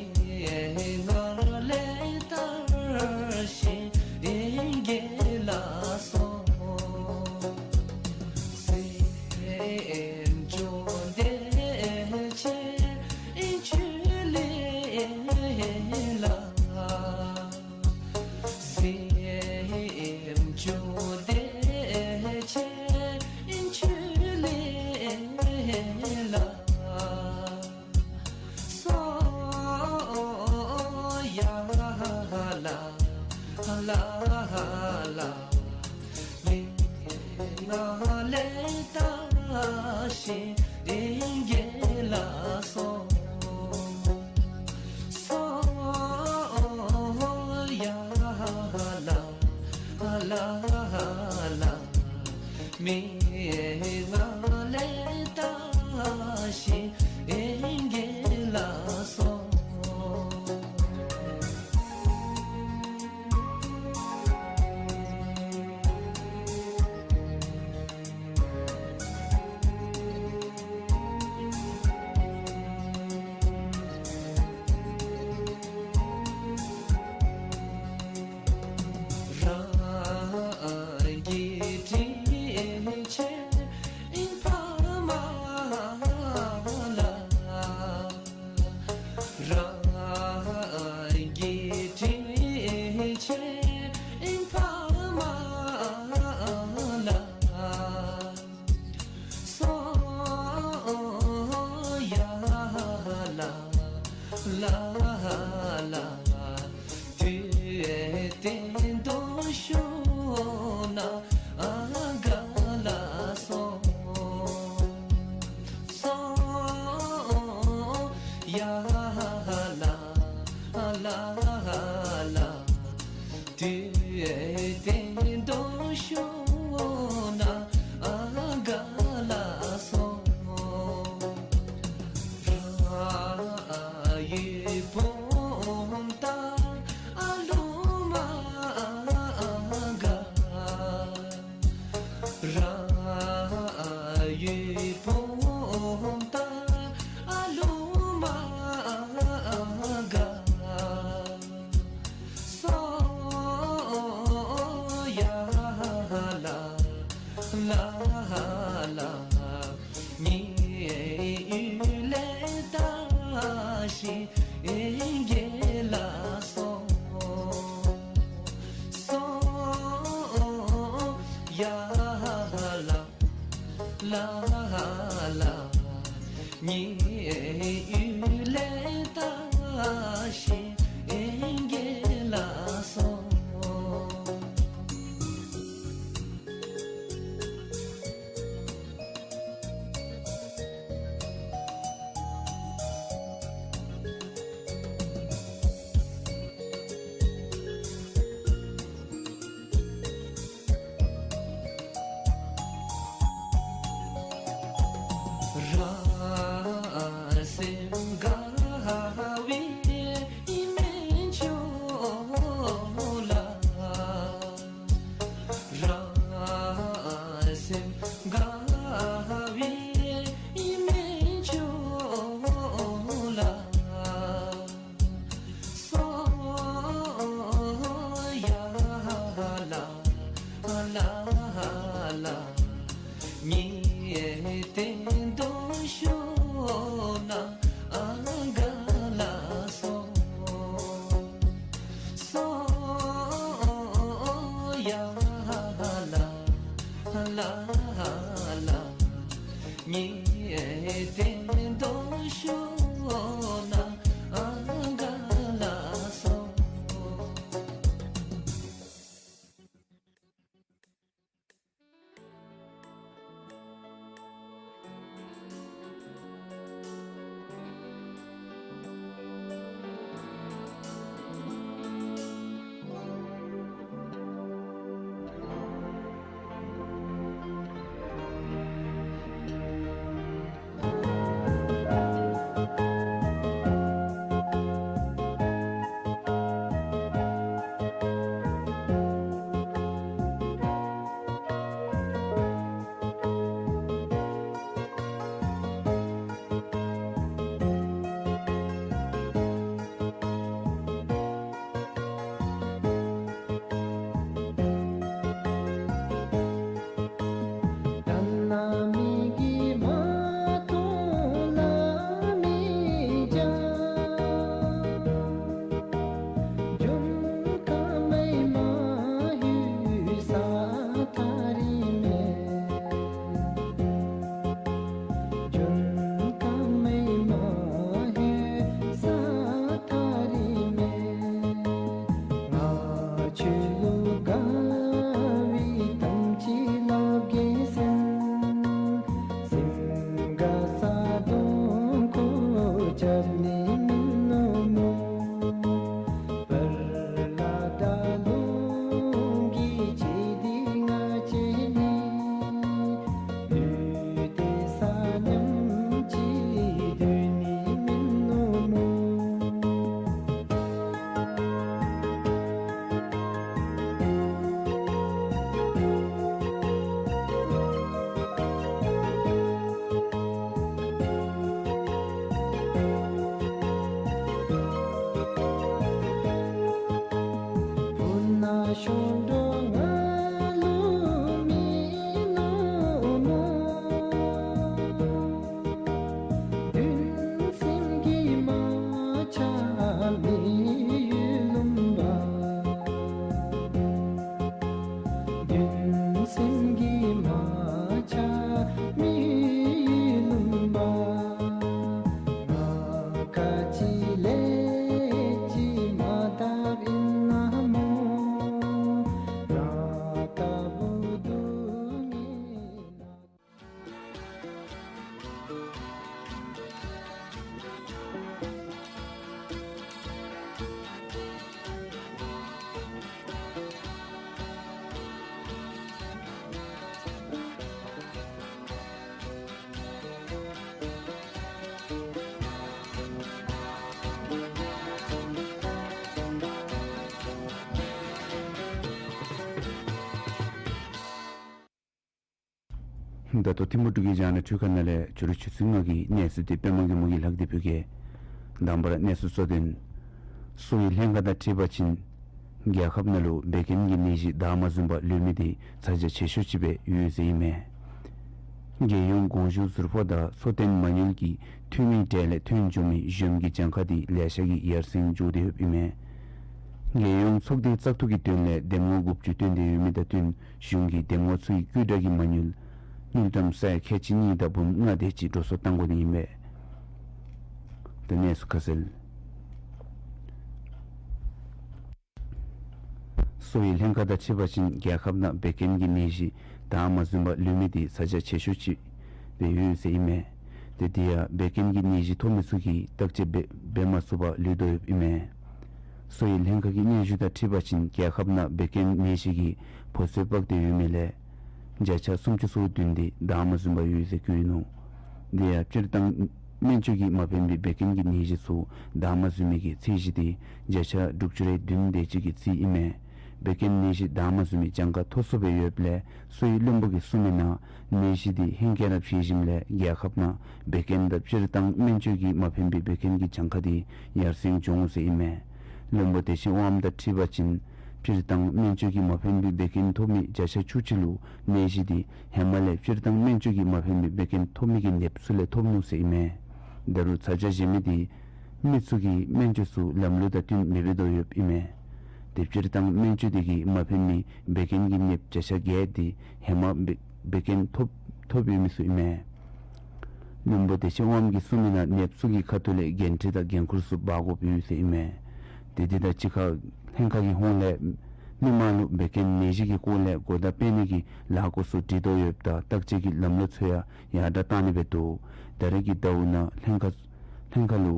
སྔ་ལས་བརྟགས་ཤིང་དགེ་ལ་སོགས། སེམས་ཅན་བདེ་ཆེན་ཁྱོད་ལེགས་ལ། སེམས་ཅན་བདེ་ཆེན་ཁྱོད་ལེགས་ལ། སོ་ཡ་ལ་ལ། མི་ང་ལས་ལྟ་ཞིག་ཨིན་གེ་ལ་སོང་། རང་གི་དྲིན་ཆེན་ཨིན་ཕ་མ་ལ། རང་གི་དྲིན་ཆེན་ཨིན་ཕ་མ་ལ། སོང་ཡ་ལ་ལ་ལ། དུས་བསྟན་དོ་ཤོ་ན་ག་ལ་སོང་། སོང་ཡ་ལ་ལ་ལ། དུས་བསྟན་དོ་ཤོ་ན་ག་ལ་སོང་། ར་ཡི་བུམ་ཐང་ཨ་ལུ་མ་ག། ར་ཡི་བུམ་ཐང་ཨ་ལུ་མ་ག། སོང་ཡ་ལ་ལ་ལ། ཉི་འོད་ལས་ལྟ་ཞིག་ཨིན་གེ་ལ་སོང་། སོང་ཡ་ལ་ལ་ལ། ཉི་འོད་ལས་ལྟ་ཞིག་ཨིན་གེ་ལ་སོང་། རང་སེམས་དགའ་བའི་སྨན་མཆོག་ལ། རང་སེམས་དགའ་བའི་སྨན་མཆོག་ལ། སོང་ཡ་ལ་ལ་ལ། ཉི་འོད་ལྟེང་རྡོག་ཤོར་ན་ག་ལ་སོང་། སོང་ཡ་ལ་ལ་ལ། ཉི་འོད་ལྟེང་རྡོག་ཤོར་ན་ག་ལ་སོང་། ད་ནཱ་མི་གིས་མ་མཐོང་ལ་མི་འཇའ། འཇམ་དཀར་མོའི་མ་ཧུ་ས་ཐ་རི་མེ། འཇམ་དཀར་མོའི་མ་ཧུ་ས་ཐ་རི་མེ། ང་ཁྱོད་ལུ་དགའ་བའི་དམ་ཅིག་སླབ་གེ་ཟེར། སེམས་དགའ་ས་གདོང་ཁར་རྐྱབ་ནི་མེན་ནོ་སྨོ། བར་ལ་ད་རུང་གི་ཅི་དེ་ང་བཅས་ནི། ད་ལྟོ་ཐིམ་ཕུ་འབྲུག་གི་རྒྱང་བསྒྲགས་འཕྲུལ་ཁང་ནང་ལས་ཕྱི་རུ་ཆུ་ཚོད་ལྔ་གི་གནས་ཚུལ་འདི་པདྨ་མགོན་པོ་གིས་ལྷག་སྟེ་ཕུལ་གེ། དང་པ་ར་གནས་ཚུལ་གཙོ་དོན། གསོ་བའི་ལྷན་ཁག་དང་འཁྲིལ་བ་ཅིན་རྒྱལ་ཁབ་ནང་ལུ་བད་ཀན་གྱི་ནད་གཞི་དར་མ་བཟུང་པར་ལུས་མི་འདི་ཚ་གྱང་ཆེ་ཤོས་ཅིག་སྦེ་ཡོད་ཟེར་ཨིན་མས། རྒྱལ་ཡོངས་གོང་ཞུ་ཟུར་ཕོགས་དང་འཚོ་རྟེན་མ་དངུལ་གྱི་འཐུས་མིའི་གྲས་ལས་ཐོན་འགྱོ་མི་གཞུང་གི་གྱངས་ཁ་འདི་ལེ་ཤ་གིས་ཡར་སེང་འགྱོ་སྟེ་ཡོདཔ་ཨིན་མས། རྒྱལ་ཡོངས་ཚོགས་སྡེའི་བཙག་འཐུ་གི་དོན་ལས་འདེམས་ངོ་དགུ་བཅུ་བཏོན་ཏེ་ཡོད་མི་དང་བསྟུན་གཞུང་གིས་འདེམས་ངོ་ཚུ་གི་བསྐྱོད་བསྒྲགས་ཀྱི་མ་དངུལ་དངུལ་ཀྲམ་ས་ཡ་ཁལ་གཅིག་གཉིས་དང་འབུམ་ལྔ་དེ་ཅིག་འགྲོ་སོང་བཏང་དགོ་ནི་ཨིན་པས། ད་གནས་ཚུལ་ཁ་གསལ། གསོ་བའི་ལྷན་ཁག་དང་འཁྲིལ་བ་ཅིན་རྒྱལ་ཁབ་ནང་བད་ཀན་གྱི་ནད་གཞི་དར་མ་བཟུང་པར་ལུས་མི་འདི་ཚ་གྱང་ཆེ་ཤོས་ཅིག་སྦེ་ཡོད་ཟེར་ཨིན་མས། ཏེ་དེ་ཡང་བད་ཀན་གྱི་ནད་གཞི་ཐོབ་མི་ཚུ་གིས་བརྟག་དཔྱད་འབད་འབད་མ་ཚུགས་པར་ལུས་དོ་ཡོདཔ་ཨིན་མས། གསོ་བའི་ལྷན་ཁག་གི་སྙན་ཞུ་དང་འཁྲིལ་བ་ཅིན་རྒྱལ་ཁབ་ནང་བད་ཀན་ནད་གཞི་གིས་འབོ་ཚོད་སྤགས་ཏེ་ཡོད་མི་ལས་བརྒྱ་ཆ་སུམ་ཅུ་སོ་བདུན་འདི་དར་མ་བཟུང་པར་ཡོད་ཟེར་བཀོད་ཡོད་ནུག། དེ་ཡང་སྤྱིར་བཏང་སྨན་བཅོས་ཀྱིས་མ་ཕན་པའི་བད་ཀན་གྱི་ནད་གཞི་ཚུ་དར་མ་བཟུང་མི་གི་ཚད་གཞི་འདི་བརྒྱ་ཆ་དྲུག་ཅུ་རེ་བདུན་དེ་ཅིག་གི་རྩིས་ཨིན་མས། བད་ཀན་ནད་གཞི་དར་མ་བཟུང་མི་གྱངས་ཁ་མཐོ་སུ་སྦེ་ཡོདཔ་ལས་གསོ་བའི་བློན་པོ་གིས་གསུངས་མི་ནང་ནད་གཞི་འདི་ཧེང་སྐལ་ར་འཕེལ་ཞིནམ་ལས་རྒྱལ་ཁབ་ནང་བད་ཀན་དང་སྤྱིར་བཏང་སྨན་བཅོས་ཀྱིས་མ་ཕན་པའི་བད་ཀན་གྱི་གྱངས་ཁ་འདི་ཡར་སེང་འགྱོ་འོང་ཟེར་ཨིན་མས། བློན་པོ་བདེ་ཆེན་དབངམོ་དང་འཁྲིལ་བ་ཅིན་སྤྱིར་བཏང་སྨན་བཅོས་ཀྱིས་མ་ཕན་པའི་བད་ཀན་ཐོབ་མི་བརྒྱ་ཆ་བཅུ་གཅིག་ལུ་ནད་གཞི་འདི་ཧེ་མ་ལས་སྤྱིར་བཏང་སྨན་བཅོས་ཀྱིས་མ་ཕན་པའི་བད་ཀན་ཐོབ་མི་གི་ནདཔ་ཚུ་ལས་ཐོབ་ནུག་ཟེར་ཨིན་མས། ད་རུང་ཚ་གྱང་ཞན་མི་འདི་མི་ཚུ་གིས་སྨན་བཅོས་ཚུ་ལམ་ལུགས་དང་བསྟུན་མི་འབད་དོ་ཡོདཔ་ཨིན་མས། ཏེ་སྤྱིར་བཏང་སྨན་བཅོས་འདི་གིས་མ་ཕན་མི་བད་ཀན་གྱི་ནདཔ་བརྒྱ་ཆ་བརྒྱད་འདི་ཧེ་མ་བད་བད་ཀན་ཐོབ་ཐོབ་ཡོད་མི་ཚུ་ཨིན་མས། བློན་པོ་བདེ་ཆེན་དབངམོ་གིས་གསུངས་མི་ནང་ནདཔ་ཚུ་གི་ཁ་ཐུག་ལས་འགན་འཁྲི་དང་འགན་ཁུར་ཚུ་འབག་དགོཔ་ཡོད་ཟེར་ཨིན་མས། ཏེ་དེ་དང་གཅིག་ཁར་ལྷན་ཁག་གི་ཧོངས་ལས་མི་མང་ལུ་བད་ཀན་ནད་གཞི་གི་སྐོར་ལས་གོ་བརྡ་སྤེལ་ནི་གི་ལས་འགུལ་ཚུ་སྒྲིག་དོ་ཡོདཔ་ད་བརྟག་དཔྱད་ཀྱི་ལམ་ལུགས་ཚུ་ཡང་ཡར་དྲག་གཏང་ནི་འབད་དོ། ད་རེས་ཀྱི་ཟླཝ་ནང་ལྷན་ཁག་ལྷན་ཁག་ལུ་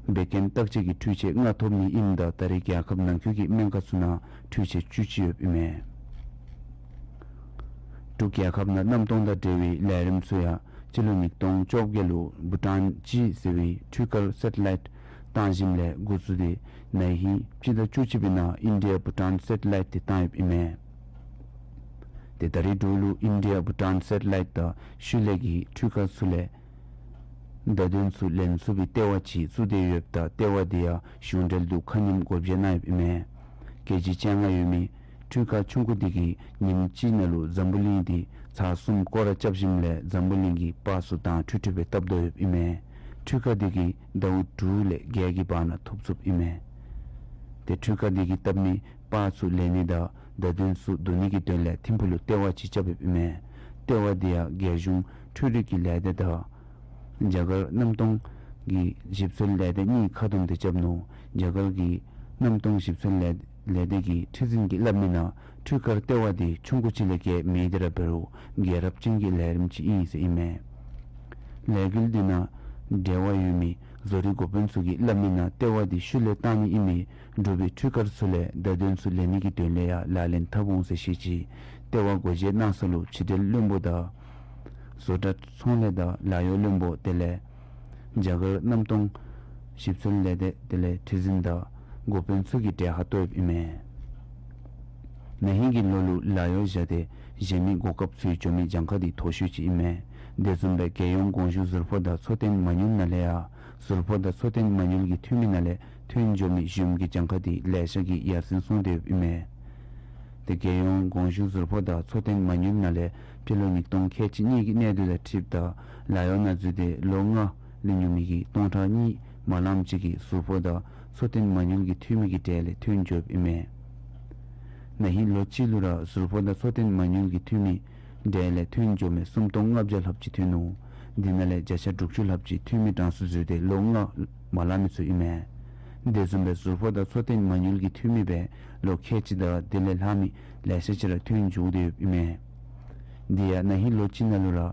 བད་ཀན་བརྟག་དཔྱད་ཀྱི་འཕྲུལ་ཆས་ལྔ་ཐོབ་ནི་ཨིནམ་ད་ད་རེས་རྒྱལ་ཁབ་ནང་འཁོད་ཀྱི་སྨན་ཁང་ཚུ་ནང་འཕྲུལ་ཆས་བཅུ་གཅིག་ཡོདཔ་ཨིན་མས། འབྲུག་རྒྱལ་ཁབ་ནང་གནམ་སྟོང་དང་འབྲེལ་བའི་ལས་རིམ་ཚུ་ཡང་སྤྱི་ལོ་ཉིས་སྟོང་བཅོ་བརྒྱད་ལུ་བྷུ་ཊཱན་ཅི་ཟེར་བའི་འཕྲུལ་འཁོར་སེ་ཊི་ལའིཊ་བཏང་ཞིནམ་ལས་འགོ་བཙུགས་ཏེ་ན་ཧིང་སྤྱི་ཟླ་བཅུ་གཅིག་པའི་ནང་ཨིན་ཌི་ཡ་བྷུ་ཊཱན་སེ་ཊི་ལའིཊ་འདི་བཏང་ཡོདཔ་ཨིན་མས། ཏེ་ད་རེས་འབྲུག་ལུ་ཨིན་ཌི་ཡ་བྷུ་ཊཱན་སེ་ཊི་ལའིཊ་དང་ཤུལ་ལས་ཀྱི་འཕྲུལ་འཁོར་ཚུ་ལས་བརྡ་དོན་ཚུ་ལེན་ཚུགས་པའི་ལྟེ་བ་ཅིག་བཙུགས་ཏེ་ཡོདཔ་ད་ལྟེ་བ་འདི་ཡང་གཞུང་འབྲེལ་དུ་ཁ་ཉིནམ་སྒོ་འབྱེད་གནང་ཡོདཔ་ཨིན་མས། རྒྱལ་སྤྱི་བཅོ་ལྔ་ཡོད་མི་འཕྲུལ་འཁོར་ཆུང་ཀུ་འདི་གིས་ཉིནམ་གཅིག་ནང་ལུ་འཛམ་བུ་གླིང་འདི་ཚར་གསུམ་སྐོར་ར་རྐྱབ་ཞིནམ་ལས་འཛམ་བུ་གླིང་གི་པར་ཚུ་དྭངས་འཕྲོས་འཕྲོས་སྦེ་བཏབ་དོ་ཡོདཔ་ཨིན་མས། འཕྲུལ་འཁོར་འདི་གིས་ཟླཝ་དྲུག་ལས་བརྒྱད་ཀྱི་བར་ན་ཐོབ་ཚུགསཔ་ཨིན་མས། ཏེ་འཕྲུལ་འཁོར་འདི་གིས་བཏབ་མི་པར་ཚུ་ལེན་ནི་དང་བརྡ་དོན་ཚུ་བསྡུ་ནི་གི་དོན་ལས་ཐིམ་ཕུ་ལུ་ལྟེ་བ་ཅིག་རྐྱབ་ཡོདཔ་ཨིན་མས། ལྟེ་བ་འདི་ཡང་རྒྱལ་གཞུང་འཕྲུལ་རིག་གི་ལས་སྡེ་དང་རྒྱ་གར་གནམ་སྟོང་གི་ཞིབ་འཚོལ་ལས་སྡེ་གཉིས་ཁ་བསྡོམས་ཏེ་རྐྱབ་ནུག། རྒྱ་གར་གྱི་གནམ་སྟོང་ཞིབ་འཚོལ་ལས་ལས་སྡེ་གི་ཁྲི་འཛིན་གྱིས་སླབ་མི་ནང་འཕྲུལ་འཁོར་ལྟེ་བ་འདི་ཆུང་ཀུ་ཅིག་ལས་བརྒལ་མེད་དེ་ར་འབད་རུང་རྒྱལ་རབས་ཅན་གྱི་ལས་རིམ་ཅིག་ཨིན་ཟེར་ཨིན་མས། ལས་འགུལ་འདི་ནང་འབྲེལ་བ་ཡོད་མི་བཟོ་རིག་འགོ་དཔོན་ཚུ་གིས་སླབ་མི་ནང་ལྟེ་བ་འདི་ཤུལ་ལས་བཏང་ནི་ཨིན་མི་འབྲུག་པའི་འཕྲུལ་འཁོར་ཚུ་ལས་བརྡ་དོན་ཚུ་ལེན་ནི་གི་དོན་ལས་ཡང་ལག་ལེན་འཐབ་འོང་ཟེར་བཤད་ཅི། ལྟེ་བ་སྒོ་འབྱེད་གནང་ས་ལུ་ཕྱི་འབྲེལ་བློན་པོ་དང་བཟོ་གྲྭ་ཚོང་ལས་དང་ལཱ་གཡོག་བློན་པོ་དེ་ལས་རྒྱ་གར་གནམ་སྟོང་ཞིབ་འཚོལ་ལས་སྡེ་དེ་ལས་ཁྲི་འཛིན་དང་འགོ་དཔོན་ཚུ་གིས་གྲལ་ཁར་གཏོགས་ཡོདཔ་ཨིན་མས། ན་ཧིང་གི་ལོ་ལུ་ལཱ་གཡོག་བཞག་སྟེ་གཞན་མི་གོ་སྐབས་ཚུ་བྱོན་མི་གྱངས་ཁ་འདི་མཐོ་ཤོས་ཅིག་ཨིན་མས། དེ་བཟུམ་སྦེ་རྒྱལ་ཡོངས་གོང་ཞུ་ཟུར་ཕོགས་དང་འཚོ་རྟེན་མ་དངུལ་ནང་ལས་ཡང་ཟུར་ཕོགས་དང་འཚོ་རྟེན་མ་དངུལ་གྱི་འཐུས་མི་ནང་ལས་ཐོན་འགྱོ་མི་གཞུང་གི་གྱངས་ཁ་འདི་ལེ་ཤ་གིས་ཡར་སེང་སོང་སྟེ་ཡོདཔ་ཨིན་མས། ཏེ་རྒྱལ་ཡོངས་གོང་ཞུ་ཟུར་ཕོགས་དང་འཚོ་རྟེན་མ་དངུལ་ནང་ལས་སྤྱི་ལོ་ཉིས་སྟོང་ཁལ་གཅིག་གཉིས་ཀྱི་གནས་སྡུད་དང་འཁྲིལཝ་ད་ལཱ་གཡོག་ནང་འཛུལ་ཏེ་ལོ་ལྔ་ལས་ཉུང་མི་གིས་སྟོང་ཕྲག་གཉིས་མ་ལངམ་ཅིག་གིས་ཟུར་ཕོགས་དང་འཚོ་རྟེན་མ་དངུལ་གྱི་འཐུས་མི་གི་གྲལ་ལས་ཐོན་འགྱོཝ་ཨིན་མས། ན་ཧིང་ལོ་གཅིག་ལུ་ར་ཟུར་ཕོགས་དང་འཚོ་རྟེན་མ་དངུལ་གྱི་འཐུས་མི་གྲལ་ལས་ཐོན་འགྱོ་མི་སུམ་སྟོང་ལྔ་བརྒྱ་ལྷགཔ་ཅིག་ཐོན་ནུག། འདི་ནང་ལས་བརྒྱ་ཆ་དྲུག་ཅུ་ལྷགཔ་ཅིག་འཐུས་མི་གྲངས་སུ་འཛུལ་ཏེ་ལོ་ལྔ་མ་ལང་མི་ཚུ་ཨིན་མས། དེ་བཟུམ་སྦེ་ཟུར་ཕོགས་དང་འཚོ་རྟེན་མ་དངུལ་གྱི་འཐུས་མི་སྦེ་ལོ་ཁལ་གཅིག་དང་དེ་ལས་ལྷག་མི་ལེ་ཤ་ཅིག་ར་ཐོན་འགྱོ་སྟེ་ཡོདཔ་ཨིན་མས། དེ་ཡང་ན་ཧིང་ལོ་གཅིག་ནང་ལུ་ར་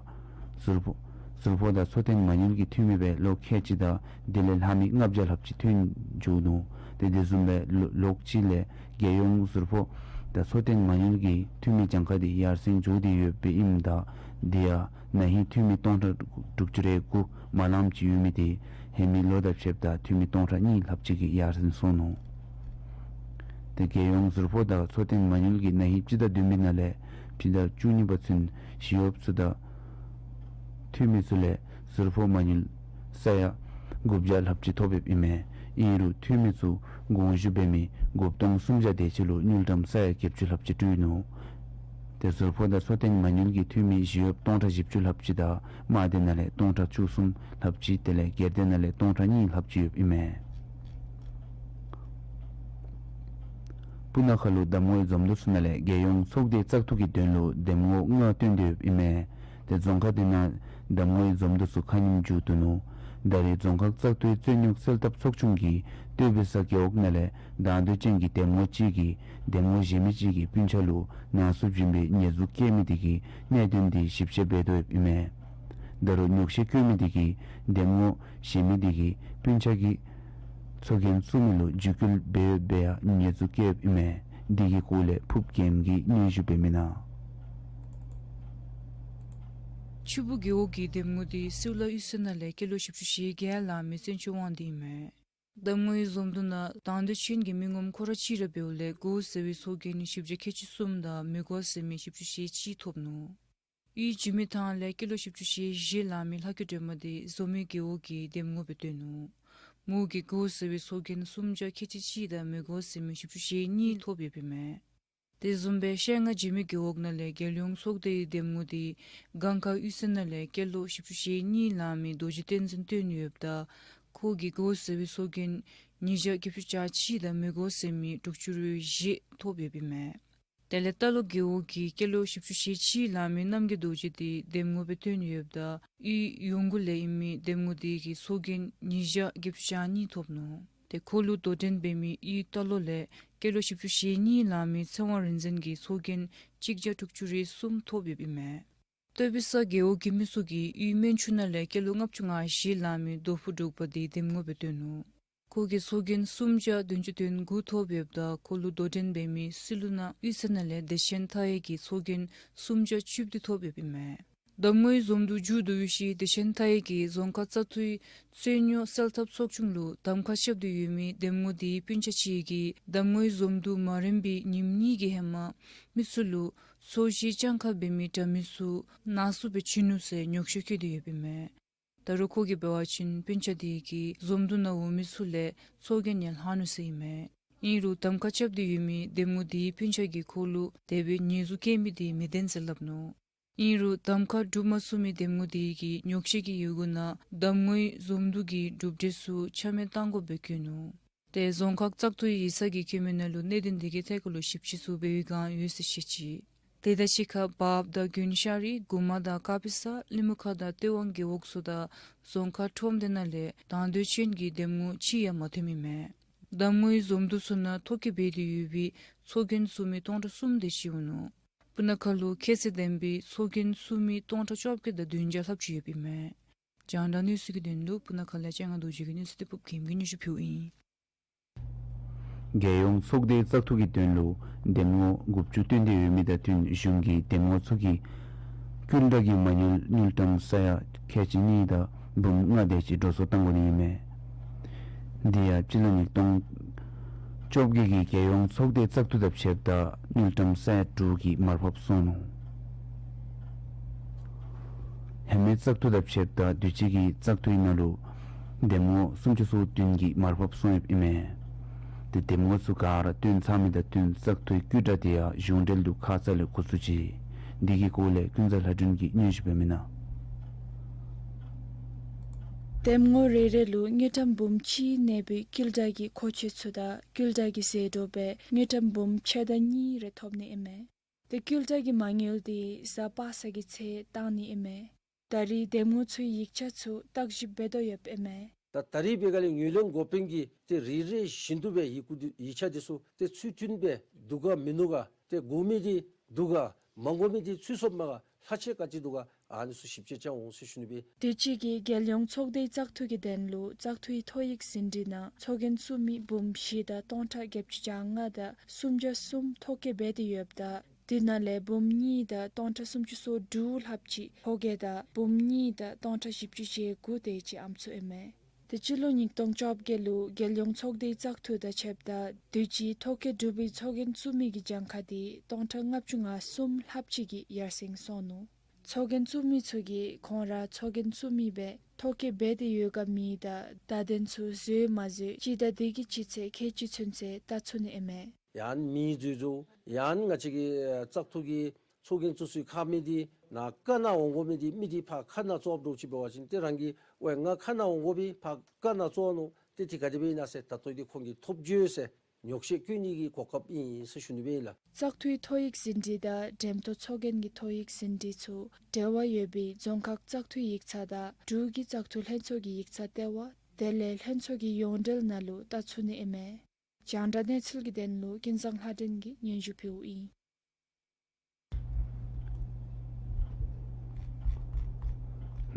ཟུར་ཕོགས་ཟུར་ཕོགས་དང་འཚོ་རྟེན་མ་དངུལ་གྱི་འཐུས་མི་སྦེ་ལོ་ཁལ་གཅིག་དང་དེ་ལས་ལྷག་མི་ལྔ་བརྒྱ་ལྷགཔ་ཅིག་ཐོན་འགྱོ་ནུག། ཏེ་དེ་བཟུམ་སྦེ་ལོ་ལོ་གཅིག་ལས་རྒྱལ་ཡོངས་ཟུར་ཕོགས་དང་འཚོ་རྟེན་མ་དངུལ་གྱི་འཐུས་མི་གྱངས་ཁ་འདི་ཡར་སེང་འགྱོ་སྟེ་ཡོདཔ་ཨིནམ་ད་དེ་ཡང་ན་ཧིང་འཐུས་མི་སྟོང་ཕྲག་དྲུག་ཅུ་རེ་དགུ་མ་ལངམ་ཅིག་ཡོད་མི་འདི་ཧེ་མའི་ལོ་དང་ཕྱདཔ་ད་འཐུས་མི་སྟོང་ཕྲག་གཉིས་ལྷགཔ་ཅིག་གིས་ཡར་སེང་སོང་ནུག། ཏེ་རྒྱལ་ཡོངས་ཟུར་ཕོགས་དང་འཚོ་རྟེན་མ་དངུལ་གྱིས་ན་ཧིང་སྤྱི་ཟླ་བདུན་པའི་ནང་ལས་སྤྱི་ཟླ་བཅུ་གཉིས་པ་ཚུན་ཞི་གཡོགཔ་ཚུ་དང་ འཐུས་མི་ཚུ་ལས་ཟུར་ཕོགས་མ་དངུལ་ས་ཡ་དགུ་བརྒྱ་ལྷགཔ་ཅིག་ཐོབ་ཡོདཔ་ཨིན་མས། ཨིན་རུང་འཐུས་མི་ཚུ་དགོངས་ཞུ་འབད་མི་དགུ་སྟོང་སུམ་བརྒྱ་དེ་ཅིག་ལུ་དངུལ་ཀྲམ་ས་ཡ་བརྒྱད་ཅུ་ལྷགཔ་ཅིག་སྤྲོད་ནུག། ཏེ་ཟུར་ཕོགས་དང་འཚོ་རྟེན་མ་དངུལ་གྱི་འཐུས་མི་ཞི་གཡོགཔ་སྟོང་ཕྲག་བཞི་བཅུ་ལྷགཔ་ཅིག་དང་དམག་སྡེ་ནང་ལས་སྟོང་ཕྲག་བཅུ་གསུམ་ལྷགཔ་ཅིག་དེ་ལས་སྒེར་སྡེ་ནང་ལས་སྟོང་ཕྲག་གཉིས་ལྷགཔ་ཅིག་ཡོདཔ་ཨིན་མས། སྤུ་ན་ཁ་ལུ་གདམ་ངོའི་འཛོམས་འདུ་ཚུ་ནང་ལས་རྒྱལ་ཡོངས་ཚོགས་སྡེའི་བཙག་འཐུ་གི་དོན་ལུ་གདམ་ངོ་ལྔ་བཏོན་ཏེ་ཡོདཔ་ཨིན་མས། ཏེ་རྫོང་ཁག་དེ་ནང་གདམ་ངོའི་འཛོམས་འདུ་ཚུ་ཁ་ཉིནམ་མཇུག་བསྡུ་ནུག། ད་རེས་རྫོང་ཁག་བཙག་འཐུའི་རྩོད་རྙོག་སེལ་ཐབས་ཚོགས་ཆུང་གིས་སྟོད་པའི་ས་རྒེད་འོག་ནང་ལས་དང་འདོད་ཅན་གྱི་གདམ་ངོ་གཅིག་གིས་གདམ་ངོ་གཞན་མི་གཅིག་གི་སྤུན་ཆ་ལུ་ནང་སུབ་བྱིན་པའི་ཉེས་འཛུགས་བཀལ་མི་དེ་གི་གནད་དོན་དེ་ཞིབ་དཔྱད་འབད་དོ་ཡོདཔ་ཨིན་མས། ད་རུང་ཉོགས་བཤད་བཀོད་མི་དེ་གིས་གདམ་ངོ་གཞན་མི་དེ་གི་སྤུན་ཆ་གི་ཚོགས་རྒྱན་བཙུགས་མི་ལུ་འཇིགས་སྐུལ་འབད་འབད་ཡང་ཉེས་འཛུགས་བཀལཝ་ཨིན་མས། དེ་གི་སྐོར་ལས་ཕུབ་རྒྱལམ་གྱིས་སྙན་ཞུ་འབད་མི་ནང་། ཆུ་སྦུག་རྒེད་འོག་གི་གདམ་ངོ་དེ་སིལ་ལ་གཡུས་ཚན་ནང་ལས་སྐྱེས་ལོ་བཞི་བཅུ་ཞེ་བརྒྱད་ལང་མི་བཙན་སྐྱོགས་དབང་འདུས་ཨིན་མས། གདམ་ངོའི་འཛོམས་འདུ་ནང་དང་འདོད་ཅན་གྱི་མི་ངོམ་ཁོ་ར་གཅིག་ར་འབདཝ་ལས་དགོ་ཟེར་བའི་ཚོགས་རྒྱན་ཞིབ་དཔྱད་ཁལ་གཅིག་གསུམ་དང་མི་དགོ་ཟེར་མི་བཞི་བཅུ་ཞེ་གཅིག་ཐོབ་ནུག། གཡུས་འཇིགས་མེད་ཐང་ལས་སྐྱེས་ལོ་བཞི་བཅུ་ཞེ་བཞི་ལང་མི་ལྷ་སྐྱིད་སྒྲོལ་མ་དེ་འཛོམས་མི་རྒེད་འོག་གི་གདམ་ངོ་སྦེ་བཏོན་ནུག། མོ་གིས་དགོ་ཟེར་བའི་ཚོགས་རྒྱན་སུམ་བརྒྱ་ཁལ་གཅིག་གཅིག་དང་མི་དགོ་ཟེར་མི་བཞི་བཅུ་ཞེ་གཉིས་ཐོབ་ཡོདཔ་ཨིན་མས། དེ་བཟུམ་སྦེ་ཤེལ་རྔ་འཇིགས་མེད་རྒེད་འོག་ནང་ལས་རྒྱལ་ཡོངས་ཚོགས་སྡེའི་གདམ་ངོ་དེ་སྒང་ཁ་གཡུས་ཚན་ནང་ལས་སྐྱེས་ལོ་བཞི་བཅུ་ཞེ་གཉིས་ལང་མི་རྡོ་རྗེ་བསྟན་འཛིན་བཏོན་ཡོདཔ་ད་ཁོ་གིས་དགོ་ཟེར་བའི་ཚོགས་རྒྱན་ཉིས་བརྒྱ་བརྒྱད་ཅུ་གྱ་གཅིག་དང་མི་དགོ་ཟེར་མི་དྲུག་ཅུ་རེ་བཞི་ཐོབ་ཡོདཔ་ཨིན་མས། དེ་ལས་རྟ་ལོག་རྒེད་འོག་གི་སྐྱེས་ལོ་བཞི་བཅུ་ཞེ་གཅིག་ལང་མི་རྣམ་རྒྱལ་རྡོ་རྗེ་དེ་གདམ་ངོ་སྦེ་བཏོན་ཡོདཔ་ད་གཡུས་ཡོངས་ཀུན་ལས་ཨིན་མི་གདམ་ངོ་དེ་གིས་ཚོགས་རྒྱན་ཉིས་བརྒྱ་བརྒྱད་ཅུ་གྱ་གཉིས་ཐོབ་ནུག། ཏེ་ཁོ་ལུ་དོ་འགྲན་འབད་མི་གཡུས་རྟ་ལོག་ལས་སྐྱེས་ལོ་བཞི་བཅུ་ཞེ་གཉིས་ལང་མི་ཚེ་དབང་རིག་འཛིན་གྱིས་ཚོགས་རྒྱན་གཅིག་བརྒྱ་དྲུག་ཅུ་རེ་གསུམ་ཐོབ་ཡོདཔ་ཨིན་མས། སྟོད་པའི་ས་རྒེད་འོག་གི་མི་ཚུ་གིས་གཡུས་སྨན་ཆུ་ནང་ལས་སྐྱེས་ལོ་ལྔ་བཅུ་ང་བཞི་ལང་མི་རྡོ་ཕུ་འབྲུག་པ་དེ་གདམ་ངོ་སྦེ་བཏོན་ནུག། ཁོ་གིས་ཚོགས་རྒྱན་སུམ་བརྒྱ་བདུན་ཅུ་དོན་དགུ་ཐོབ་ཡོདཔ་ད་ཁོ་ལུ་དོ་འགྲན་འབད་མི་སིལ་ལུ་ནང་གཡུས་ཚན་ནང་ལས་བདེ་ཆེན་མཐའ་ཡས་ཀྱིས་ཚོགས་རྒྱན་སུམ་བརྒྱ་བཅུ་བདུན་ཐོབ་ཡོདཔ་ཨིན་མས། གདམ་ངོའི་འཛོམས་འདུ་མཇུག་བསྡུ་བའི་ཤུལ་བདེ་ཆེན་མཐའ་ཡས་ཀྱིས་རྫོང་ཁག་བཙག་འཐུའི་རྩོད་རྙོག་སེལ་ཐབས་ཚོགས་ཆུང་ལུ་གདམ་ཁ་རྐྱབ་སྟེ་ཡོད་མི་གདམ་ངོ་དེའི་སྤུན་ཆ་གཅིག་གིས་གདམ་ངོའི་འཛོམས་འདུ་མ་རན་པའི་ཉིནམ་གཉིས་ཀྱི་ཧེ་མ་མི་ཚུ་ལུ་ཚོས་གཞི་སྤྱང་ཁ་འབད་མི་དྲ་མི་ཚུ་ནང་སུབ་སྦེ་བྱིན་ནུག་ཟེར་ཉོགས་བཤད་བཀོད་དེ་ཡོདཔ་ཨིན་མས། ད་རུང་ཁོ་གིས་འབད་བ་ཅིན་སྤུན་ཆ་དེ་གིས་འཛོམས་འདུ་ནང་འོང་མི་ཚུ་ལས་ཚོགས་རྒྱན་ཡང་ལྷག་ནུག་ཟེར་ཨིན་མས། ཨིན་རུང་གདམ་ཁ་རྐྱབ་སྟེ་ཡོད་མི་གདམ་ངོ་དེའི་སྤུན་ཆ་གིས་ཁོ་ལུ་དེ་སྦེ་ཉེས་འཛུགས་བཀལ་མི་དེ་མི་བདེན་ཟེར་སླབ་ནུག། ཨིན་རུང་གདམ་ཁ་གྲུབ་མ་ཚུགས་མི་གདམ་ངོ་དེ་གིས་ཉོགས་བཤད་ཀྱི་ཡི་གུ་ནང་གདམ་ངོའི་འཛོམས་འདུ་གི་གྲུབ་འབྲས་ཚུ་ཆ་མེད་གཏང་དགོཔ་སྦེ་བཀོད་ནུག། ཏེ་རྫོང་ཁག་བཙག་འཐུའི་ཡིག་ཚང་གིས་བཀོད་མི་ནང་ལུ་གནད་དོན་དེ་གི་ཐད་ཁར་ལུ་ཞིབ་དཔྱད་ཚུ་འབད་བའི་བསྒང་ཡོད་ཟེར་བཤད་ཅི། དེ་དང་གཅིག་ཁར་བརཔ་དང་དགོན་ཤ་རི་དགོ་མ་དང་དཀར་སྦི་ས་ལི་མུ་ཁ་དང་སྟོད་དབང་རྒེད་འོག་ཚུ་དང་རྫོང་ཁག་ཁྲོམ་སྡེ་ནང་ལས་དང་འདོད་ཅན་གྱི་གདམ་ངོ་གཅིག་ཡང་མ་ཐོནམ་ཨིན་མས། གདམ་ངོའི་འཛོམས་འདུ་ཚུ་ནང་ཐོ་བཀོད་འབད་དེ་ཡོད་པའི་ཚོགས་རྒྱན་བཙུགས་མི་སྟོང་ཕྲག་གསུམ་དེ་ཅིག་འོང་ནུག། སྤུ་ན་ཁ་ལུ་ཁྱད་ཚད་ལྡན་པའི་ཚོགས་རྒྱན་བཙུགས་མི་སྟོང་ཕྲག་བཅོ་བརྒྱད་དང་བདུན་བརྒྱ་ལྷགཔ་ཅིག་ཡོདཔ་ཨིན་མས། རྒྱང་བསྒྲགས་གནས་ཚུལ་གྱི་དོན་ལུ་སྤུ་ན་ཁ་ལས་སྤྱན་སྔ་རྡོ་རྗེ་གིས་གནས་ཚུལ་དེ་ཕུབ་རྒྱལམ་གྱིས་སྙན་ཞུ་ཕུལཝ་ཨིན། རྒྱལ་ཡོངས་ཚོགས་སྡེའི་བཙག་འཐུ་གི་དོན་ལུ་གདམ་ངོ་དགུ་བཅུ་བཏོན་ཏེ་ཡོད་མི་དང་བསྟུན་གཞུང་གི་གདམ་ངོ་ཚུ་གིས་སྐུལ་དྲགས་ཀྱི་མ་དངུལ་དངུལ་ཀྲམ་ས་ཡ་ཁལ་གཅིག་གཉིས་དང་འབུམ་ལྔ་དེ་ཅིག་འགྲོ་སོང་གཏང་དགོ་ནི་ཨིན་མས། འདི་ཡང་སྤྱི་ལོ་ཉིས་སྟོང་བཅོ་བརྒྱད་ཀྱི་རྒྱལ་ཡོངས་ཚོགས་སྡེའི་བཙག་འཐུ་དང་ཕྱདཔ་ད་དངུལ་ཀྲམ་ས་ཡ་དྲུག་གི་མར་ཕབ་སོང་ནུག། ཧེ་མའི་བཙག་འཐུ་དང་ཕྱདཔ་ད་དུས་ཅི་གི་བཙག་འཐུའི་ནང་ལུ་གདམ་ངོ་སུམ་ཅུ་སོ་བདུན་གྱི་མར་ཕབ་སོང་ཡོདཔ་ཨིན་མས། ཏེ་གདམ་ངོ་ཚུ་ག་ར་བཏོན་ཚར་མི་དང་བསྟུན་བཙག་འཐུའི་སྐུལ་དྲགས་དེ་ཡང་གཞུང་འབྲེལ་དུ་ཁ་ཙ་ལས་འགོ་བཙུགས་ཅི། འདི་གི་སྐོར་ལས་ཀུན་བཟང་ལྷ་སྒྲོན་གྱིས་སྙན་ཞུ་འབད་མི་ནང་། གདམ་ངོ་རེ་རེ་ལུ་དངུལ་ཀྲམ་འབུམ་གཅིག་གནས་པའི་སྐུལ་དྲགས་ཀྱི་མཁོ་ཆས་ཚུ་དང་སྐུལ་དྲགས་ཀྱི་ཟད་འགྲོ་སྦེ་དངུལ་ཀྲམ་འབུམ་ཕྱེད་དང་གཉིས་རེ་ཐོབ་ནི་ཨིན་མས། ཏེ་སྐུལ་དྲགས་ཀྱི་མ་དངུལ་དེ་གཟའ་པ་སངས་ཀྱི་ཚེ་གཏང་ནི་ཨིན་མས། ད་རེས་གདམ་ངོ་ཚུའི་ཡིག་ཆ་ཚུ་བརྟག་ཞིབ་འབད་དོ་ཡོདཔ་ཨིན་མས། ད་ད་རེས་འབད་ག་ལས་ངོས་ལེན་འགོ་དཔོན་གྱིས་ཏེ་རེ་རེ་བཞིན་དུ་སྦེ་ཡི་གུ་འདི་ཡིག་ཆ་འདི་ཚུ་ཏེ་ཚུལ་མཐུན་སྦེ་འདུག་ག་མིན་ནུག་ག་ཏེ་དགོ་མི་འདི་འདུག་ག་མ་དགོ་མི་འདི་ཚུད་སོངམ་མས་ག་ལྷག་ཆད་ག་ཅི་འདུག་ག་ཨ་ནི་ཚུ་ཞིབ་དཔྱད་རྐྱབ་འོང་ཟེར་ཞུ་ནི་སྦེ། དུས་ཅི་གི་རྒྱལ་ཡོངས་ཚོགས་སྡེའི་བཙག་འཐུ་གི་དོན་ལུ་བཙག་འཐུའི་ཐོ་ཡིག་ཟིན་བྲིས་ནང་ཚོགས་རྒྱན་བཙུགས་མི་འབུམ་བཞི་དང་སྟོང་ཕྲག་བརྒྱད་ཅུ་གྱ་ལྔ་དང་སུམ་བརྒྱ་གསུམ་ཐོ་བཀོད་འབད་དེ་ཡོདཔ་ད་དེ་ནང་ལས་འབུམ་གཉིས་དང་སྟོང་ཕྲག་སུམ་ཅུ་སོ་དྲུག་ལྷགཔ་ཅིག་ཕོ་སྐྱེས་དང་འབུམ་གཉིས་དང་སྟོང་ཕྲག་བཞི་བཅུ་ཞེ་དགུ་དེ་ཅིག་ཨམ་སྲུ་ཨིན་མས། ཏེ་སྤྱི་ལོ་ཉིས་སྟོང་བཅོ་བརྒྱད་ལུ་རྒྱལ་ཡོངས་ཚོགས་སྡེའི་བཙག་འཐུ་དང་ཕྱདཔ་ད་དུས་ཅི་ཐོ་བཀོད་གྲུབ་པའི་ཚོགས་རྒྱན་བཙུགས་མི་གི་གྱངས་ཁ་དེ་སྟོང་ཕྲག་ལྔ་བཅུ་ང་གསུམ་ལྷགཔ་ཅིག་གིས་ཡར་སེང་སོང་ནུག། ཚོགས་རྒྱན་བཙུགས་མི་ཚུ་གིས་ཁོང་ར་ཚོགས་རྒྱན་བཙུགས་མི་སྦེ་ཐོ་བཀོད་འབད་དེ་ཡོད་ག་མེད་དང་བརྡ་དོན་ཚུ་བཟོ་མ་བཟོ་སྤྱི་ཟླ་འདི་གི་སྤྱི་ཚེས་ཁལ་གཅིག་ཚུན་ཚོད་བལྟ་ཚུགས་ནི་ཨིན་མས། ཡང་མི་འཛུལ་འཛུལཝ་ཡང་ང་བཅས་ཀྱི་བཙག་འཐུ་གི་ཚོགས་རྒྱན་བཙུགས་སའི་ཁ་མི་འདི་ནཱ་ཁ་ནང་འོང་དགོ་མི་འདི་མི་འདི་ཕར་ཁ་ནང་བཙུགས་འགྱོ་ཅི་འབད་བ་ཅིན་ཏེ་རང་གི་ཝའི་ང་ཁ་ནང་འོང་དགོ་པས་ཕར་ཁ་ནང་བཙུགས་ནུག། ཏེ་དེ་ག་དེ་སྦེ་ཨིན་ན་ཟེར་ད་ལྟོ་འདི་ཁོང་གིས་ཐོབ་འགྱོ་ཟེར་ཉོགས་བཤད་བཀོད་ནི་གི་གོ་སྐབས་ཨིན་ཟེར་ཞུ་ནི་སྦེ་ཨིན་ལགས། བཙག་འཐུའི་ཐོ་ཡིག་ཟིན་བྲིས་དང་འགྲེམས་སྟོན་ཚོགས་རྒྱན་གྱི་ཐོ་ཡིག་ཟིན་བྲིས་ཚུ་འབྲེལ་བ་ཡོད་པའི་རྫོང་ཁག་བཙག་འཐུའི་ཡིག་ཚང་དང་འབྲུག་གི་བཙག་འཐུ་ལྷན་ཚོགས་ཀྱི་ཡིག་ཚང་ལྟེ་བ་དེ་ལས་ལྷན་ཚོགས་ཀྱི་ཡོངས་འབྲེལ་ནང་ལུ་བལྟ་ཚུགས་ནི་ཨིན་མས། རྒྱང་བསྒྲགས་གནས་ཚུལ་གྱི་དོན་ལུ་ཀུན་བཟང་ལྷ་སྒྲོན་གྱིས་སྙན་ཞུ་ཕུལཝ་ཨིན།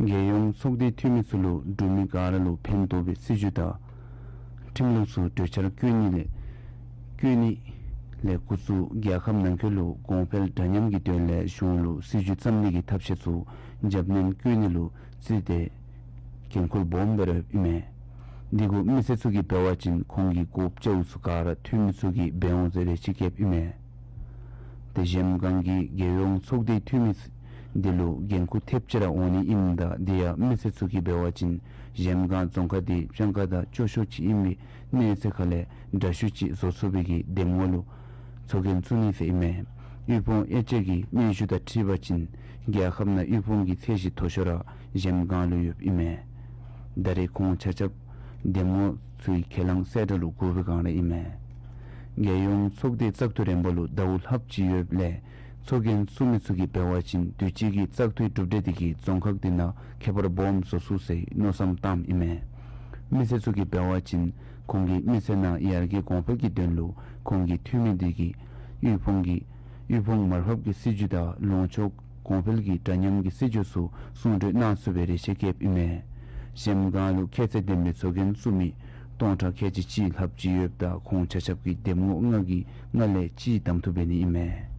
རྒྱལ་ཡོངས་ཚོགས་སྡེའི་འཐུས་མི་ཚུ་ལུ་འབྲུག་མི་ག་ར་ལུ་ཕན་ཐོགས་པའི་སྲིད་བྱུས་དང་ཁྲིམས་ལུགས་ཚུ་གྲོས་འཆར་བཀོད་ནི་ལས་བཀོད་ནི་ལས་འགོ་བཙུགས་རྒྱལ་ཁབ་ནང་འཁོད་ལུ་གོང་འཕེལ་འདྲ་མཉམ་གྱི་དོན་ལས་གཞུང་ལུ་སྲིད་བྱུས་བརྩམ་ནི་གི་ཐབས་ཤེས་ཚུ་རྒྱབ་སྣོན་བཀོད་ནི་ལུ་བརྩིས་ཏེ་འགན་ཁུར་སྦོམ་སྦེ་ར་ཡོདཔ་ཨིན་མས། འདི་གུ་མི་སེར་ཚུ་གིས་འབད་བ་ཅིན་ཁོང་གི་དགོཔ་ཅ་ལ་ཚུ་ག་ར་འཐུས་མི་ཚུ་གིས་འབད་འོང་ཟེར་རེ་ཆེ་བསྐྱེདཔ་ཨིན་མས། ཏེ་གཞལམ་སྒང་གི་རྒྱལ་ཡོངས་ཚོགས་སྡེའི་འཐུས་མི་འདི་ལུ་འགན་ཁུར་ཐེབས་ཅིག་ར་འོང་ནི་ཨིནམ་ད་དེ་ཡང་མི་སེར་ཚུ་གིས་འབད་བ་ཅིན་གཞལམ་སྒང་རྫོང་ཁག་འདི་སྤྱང་ཀ་དང་སྐྱོ་ཤོས་ཅིག་ཨིན་པའི་གནས་ཚད་ཁ་ལས་དྲག་ཤོས་ཅིག་བཟོ་ཚུགས་པའི་གི་འདེམས་ངོ་ལུ་ཚོགས་རྒྱན་བཙུགས་ནི་ཟེར་ཨིན་མས། དབུལ་ཕོངས་དབྱེ་དཔྱད་ཀྱི་སྙན་ཞུ་དང་འཁྲིལ་བ་ཅིན་རྒྱལ་ཁབ་ནང་དབུལ་ཕོངས་ཀྱི་ཚད་གཞི་མཐོ་ཤོས་ར་གཞལམ་སྒང་ལུ་ཡོདཔ་ཨིན་མས། ད་རེས་ཁོང་ཆ་ཁྱབ་འདེམས་ངོ་ཚུ་གི་ཁས་བླངས་གསལ་བསྒྲགས་ལུ་སྒུག་པའི་སྒང་ར་ཨིན་མས། རྒྱལ་ཡོངས་ཚོགས་སྡེའི་བཙག་འཐུ་རན་པ་ལུ་ཟླཝ་ལྷགཔ་ཅིག་ཡོདཔ་ལས་ཚོགས་རྒྱན་བཙུགས་མི་ཚུ་གིས་འབད་བ་ཅིན་དུས་ཅི་གི་བཙག་འཐུའི་གྲུབ་འབྲས་དེ་གིས་རྫོང་ཁག་དེ་ནང་ཁྱད་པར་སྦོམ་བཟོ་ཚུགས་ཟེར་མནོ་བསམ་བཏངམ་ཨིན་མས། མི་སེར་ཚུ་གིས་འབད་བ་ཅིན་ཁོང་གི་མི་ཚེ་ནང་ཡར་རྒྱས་གོང་འཕེལ་གྱི་དོན་ལུ་ཁོང་གི་འཐུས་མི་དེ་གིས་དབུལ་ཕོངས་ཀྱི་དབུལ་ཕོངས་མར་ཕབ་ཀྱི་སྲིད་བྱུས་དང་ལུང་ཕྱོགས་གོང་འཕེལ་གྱི་འདྲ་མཉམ་གྱི་སྲིད་བྱུས་ཚུ་གསུང་གྲོས་གནང་ཚུགས་པའི་རེ་ཆེ་བསྐྱེདཔ་ཨིན་མས། གཞལམ་སྒང་ལུ་ཁྱད་ཚད་ལྡན་པའི་ཚོགས་རྒྱན་བཙུགས་མི་སྟོང་ཕྲག་ཁལ་གཅིག་གཅིག་ལྷགཔ་ཅིག་ཡོདཔ་ད་ཁོང་ཆ་ཁྱབ་ཀྱིས་འདེམས་ངོ་ལྔ་གི་ལྔ་ལས་གཅིག་གདམ་འཐུ་འབད་ནི་ཨིན་མས།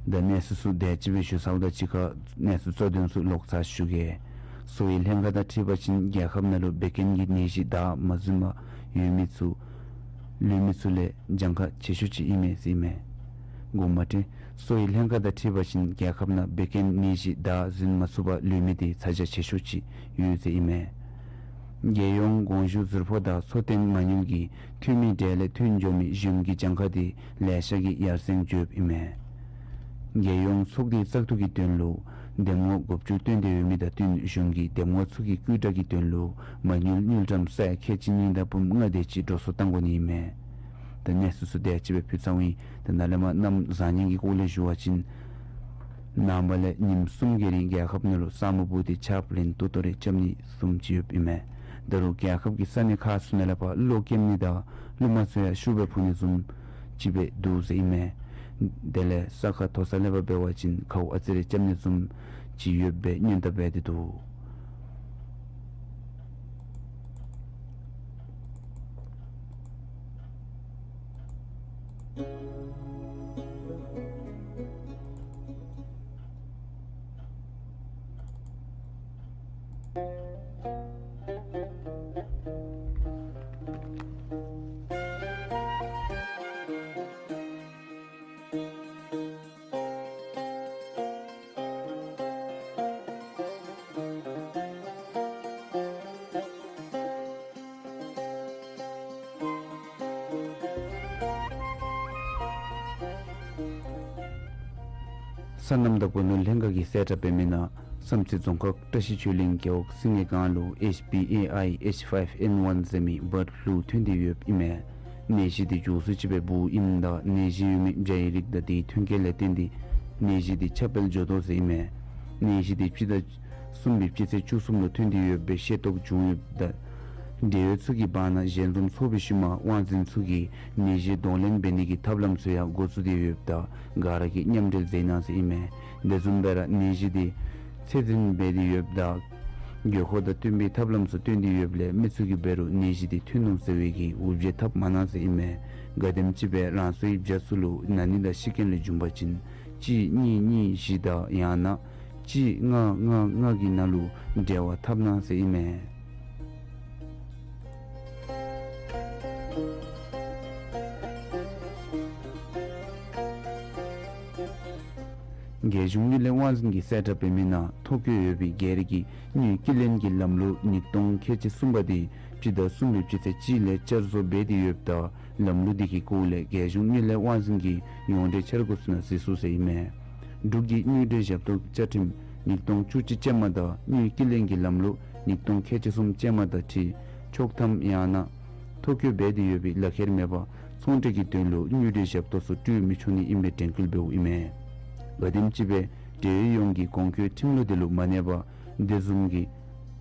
ད་གནས་ཚུལ་ཚུ་དེ་ཅིག་སྦེ་ཞུ་ཚརཝ་དང་གཅིག་ཁར་གནས་ཚུལ་གཙོ་དོན་ཚུ་ལོག་ཚར་ཞུ་གེ། གསོ་བའི་ལྷན་ཁག་དང་འཁྲིལ་བ་ཅིན་རྒྱལ་ཁབ་ནང་ལུ་བད་ཀན་གྱི་ནད་གཞི་དར་མ་འཛུལ་མ་ཡོད་མི་ཚུ་ལུས་མི་ཚུ་ལས་གྱངས་ཁ་ཆེ་ཤོས་ཅིག་ཨིན་མས་ཟེར་ཨིན་མས། དགོངསམ་མ་ཁྲེལ། གསོ་བའི་ལྷན་ཁག་དང་འཁྲིལ་བ་ཅིན་རྒྱལ་ཁབ་ནང་བད་ཀན་ནད་གཞི་དར་འཛུལ་མ་ཚུགས་པར་ལུས་མི་དེ་ཚ་གྱང་ཆེ་ཤོས་ཅིག་ཡོད་ཟེར་ཨིན་མས། རྒྱལ་ཡོངས་གོང་ཞུ་ཟུར་ཕོགས་དང་འཚོ་རྟེན་མ་དངུལ་གྱི་འཐུས་མི་གྲས་ལས་ཐོན་འགྱོ་མི་གཞུང་གི་གྱངས་ཁ་དེ་ལེ་ཤ་གིས་ཡར་སེང་འགྱོཝ་ཨིན་མས། རྒྱལ་ཡོངས་ཚོགས་སྡེའི་བཙག་འཐུ་གི་དོན་ལུ་འདེམས་ངོ་དགུ་བཅུ་བཏོན་ཏེ་ཡོད་མི་དང་བསྟུན་གཞུང་གིས་འདེམས་ངོ་ཚུ་གི་བསྐུལ་བསྒྲགས་ཀྱི་དོན་ལུ་མ་དངུལ་དངུལ་ཀྲམ་ས་ཡ་ཁལ་གཅིག་གཉིས་དང་འབུམ་ལྔ་དེ་ཅིག་འགྲོ་སོང་བཏང་དགོ་ནི་ཨིན་མས། ད་གནས་ཚུལ་ཚུ་དེ་ཅིག་སྦེ་ཕུལ་ཚརཝ་ཨིན། ད་ནཱ་ལས་མར་གནམ་བཟང་ངན་གྱི་སྐོར་ལས་ཞུ་བ་ཅིན་ནངས་པ་ལས་ཉིནམ་གསུམ་གྱི་རིང་རྒྱལ་ཁབ་ནང་ལུ་ས་སྨུག་སྦུབས་ཏེ་ཆརཔ་ལན་ཏོག་ཏོ་རེ་རྐྱབ་ནི་བཟུམ་ཅིག་ཡོདཔ་ཨིན་མས། ད་རུང་རྒྱལ་ཁབ་ཀྱི་ས་གནས་ཁག་ཚུ་ནང་ལས་ཕར་གློག་ཀེམ་ནི་དང་རླུང་མ་ཚུ་ཡང་ཤུགས་སྦེ་འཕུ་ནི་བཟུམ་ཅིག་སྦེ་འདུག་ཟེར་ཨིན་མས། དེ་ལས་ས་ཁ་མཐོ་ས་ལས་ཕར་འབད་བ་ཅིན་ཁཝ་ཨ་ཙི་རེ་རྐྱབ་ནི་བཟུམ་ཅིག་ཡོདཔ་སྦེ་སྔོན་བརྡ་འབད་དེ་འདུག། སོ་ནམ་དང་སྒོ་ནོར་ལྷན་ཁག་གིས་གསལ་བསྒྲགས་འབད་མི་ནང་བསམ་རྩེ་རྫོང་ཁག་བཀྲ་ཤིས་ཆོས་གླིང་རྒེད་འོག་སིང་ངེ་སྒང་ལུ་ཨེཆ་བི་ཨེ་ཨའི་ཨེཆ་ཕའིབ་ཨེན་ཝན་ཟེར་མི་བཱཌ་ཕུ་ལུ་ཐོན་ཏེ་ཡོདཔ་ཨིན་མས། ནད་གཞི་དེ་མགྱོགས་སུ་ཅིག་སྦེ་འབུཝ་ཨིནམ་ད་ནད་གཞི་ཡོད་མི་བྱ་ཡི་རིགས་དང་དེའི་ཐོན་སྐྱེད་ལས་བརྟེན་ཏེ་ནད་གཞི་དེ་ཁྱབ་སྤེལ་འགྱོ་དོ་ཟེར་ཨིན་མས། ནད་གཞི་དེ་སྤྱི་ཟླ་གསུམ་པའི་སྤྱི་ཚེས་བཅུ་གསུམ་ལུ་ཐོན་ཏེ་ཡོདཔ་སྦེ་ཤེས་རྟོགས་བྱུང་ཡོདཔ་ད་འབྲེལ་ཡོད་ཚུ་གི་བར་ན་ཞལ་འཛོམས་ཚོགས་པའི་ཤུལ་མ་དབང་འཛིན་ཚུ་གིས་ནད་གཞི་གདོང་ལེན་འབད་ནི་གི་ཐབས་ལམ་ཚུ་ཡང་འགོ་བཙུགས་ཏེ་ཡོདཔ་ད་ག་ར་གིས་མཉམ་འབྲེལ་མཛད་གནང་ཟེར་ཨིན་མས། དེ་བཟུམ་སྦེ་ར་ནད་གཞི་དེ་ཚད་འཛིན་འབད་དེ་ཡོདཔ་ད་དགོས་མཁོ་དང་བསྟུན་པའི་ཐབས་ལམ་ཚུ་སྟོན་ཏེ་ཡོདཔ་ལས་མི་ཚུ་གིས་འབད་རུང་ནད་གཞི་དེ་ཐོན་ནུག་ཟེར་བའི་གི་འུར་བརྗོད་འཐབ་མ་གནང་ཟེར་ཨིན་མས། ག་དེམ་ཅིག་སྦེ་རང་སོའི་བྱ་ཚུ་ལུ་ན་ནི་དང་ཤི་རྐྱེན་ལས་བྱུང་པ་ཅིན་གཅིག་གཉིས་གཉིས་བཞི་དང་ཡང་ན་གཅིག་ལྔ་ལྔ་ལྔ་གི་ནང་ལུ་འབྲེལ་བ་འཐབ་གནང་ཟེར་ཨིན་མས། རྒྱལ་གཞུང་དངུལ་ལས་དབང་འཛིན་གྱིས་གསལ་བསྒྲགས་འབད་མི་ནང་ཐོ་བཀོད་ཡོད་པའི་སྒེར་གྱི་དངུལ་སྐྱིད་ལྡན་གྱི་ལམ་ལུགས་ཉིས་སྟོང་ཁལ་གཅིག་གསུམ་པ་དེ་སྤྱི་ཟླ་གསུམ་པའི་སྤྱི་ཚེས་གཅིག་ལས་བསྐྱར་བཟོ་འབད་དེ་ཡོདཔ་ད་ལམ་ལུགས་དེ་གི་སྐོར་ལས་རྒྱལ་གཞུང་དངུལ་ལས་དབང་འཛིན་གྱིས་ཡོངས་འབྲེལ་འཆར་སྒོ་ཚུ་ནང་གཟིགས་ཚུགས་ཟེར་ཨིན་མས། འབྲུག་གི་དངུལ་འབྲེལ་ཞབས་ཏོག་བཅའ་ཁྲིམས་ཉིས་སྟོང་བཅུ་གཅིག་ཅན་མ་དང་དངུལ་སྐྱིད་ལྡན་གྱི་ལམ་ལུགས་ཉིས་སྟོང་ཁལ་གཅིག་གསུམ་ཅན་མ་དང་འཁྲིལ་ཆོག་ཐམ་ཡང་ན་ཐོ་བཀོད་འབད་དེ་ཡོད་པའི་ལག་ཁྱེར་མེད་པར་ཚོང་འབྲེལ་གྱི་དོན་ལུ་དངུལ་འབྲེལ་ཞབས་ཏོག་ཚུ་སྤྲོད་མི་ཆོག་ནི་ཨིན་པའི་དྲན་སྐུལ་འབདཝ་ཨིན་མས། ག་དེམ་ཅིག་སྦེ་འབྲེལ་ཡོད་ཡོངས་ཀྱིས་གོང་འཁོད་ཁྲིམས་ལུགས་དེ་ལུ་མ་གནས་པར་དེ་བཟུམ་གྱི་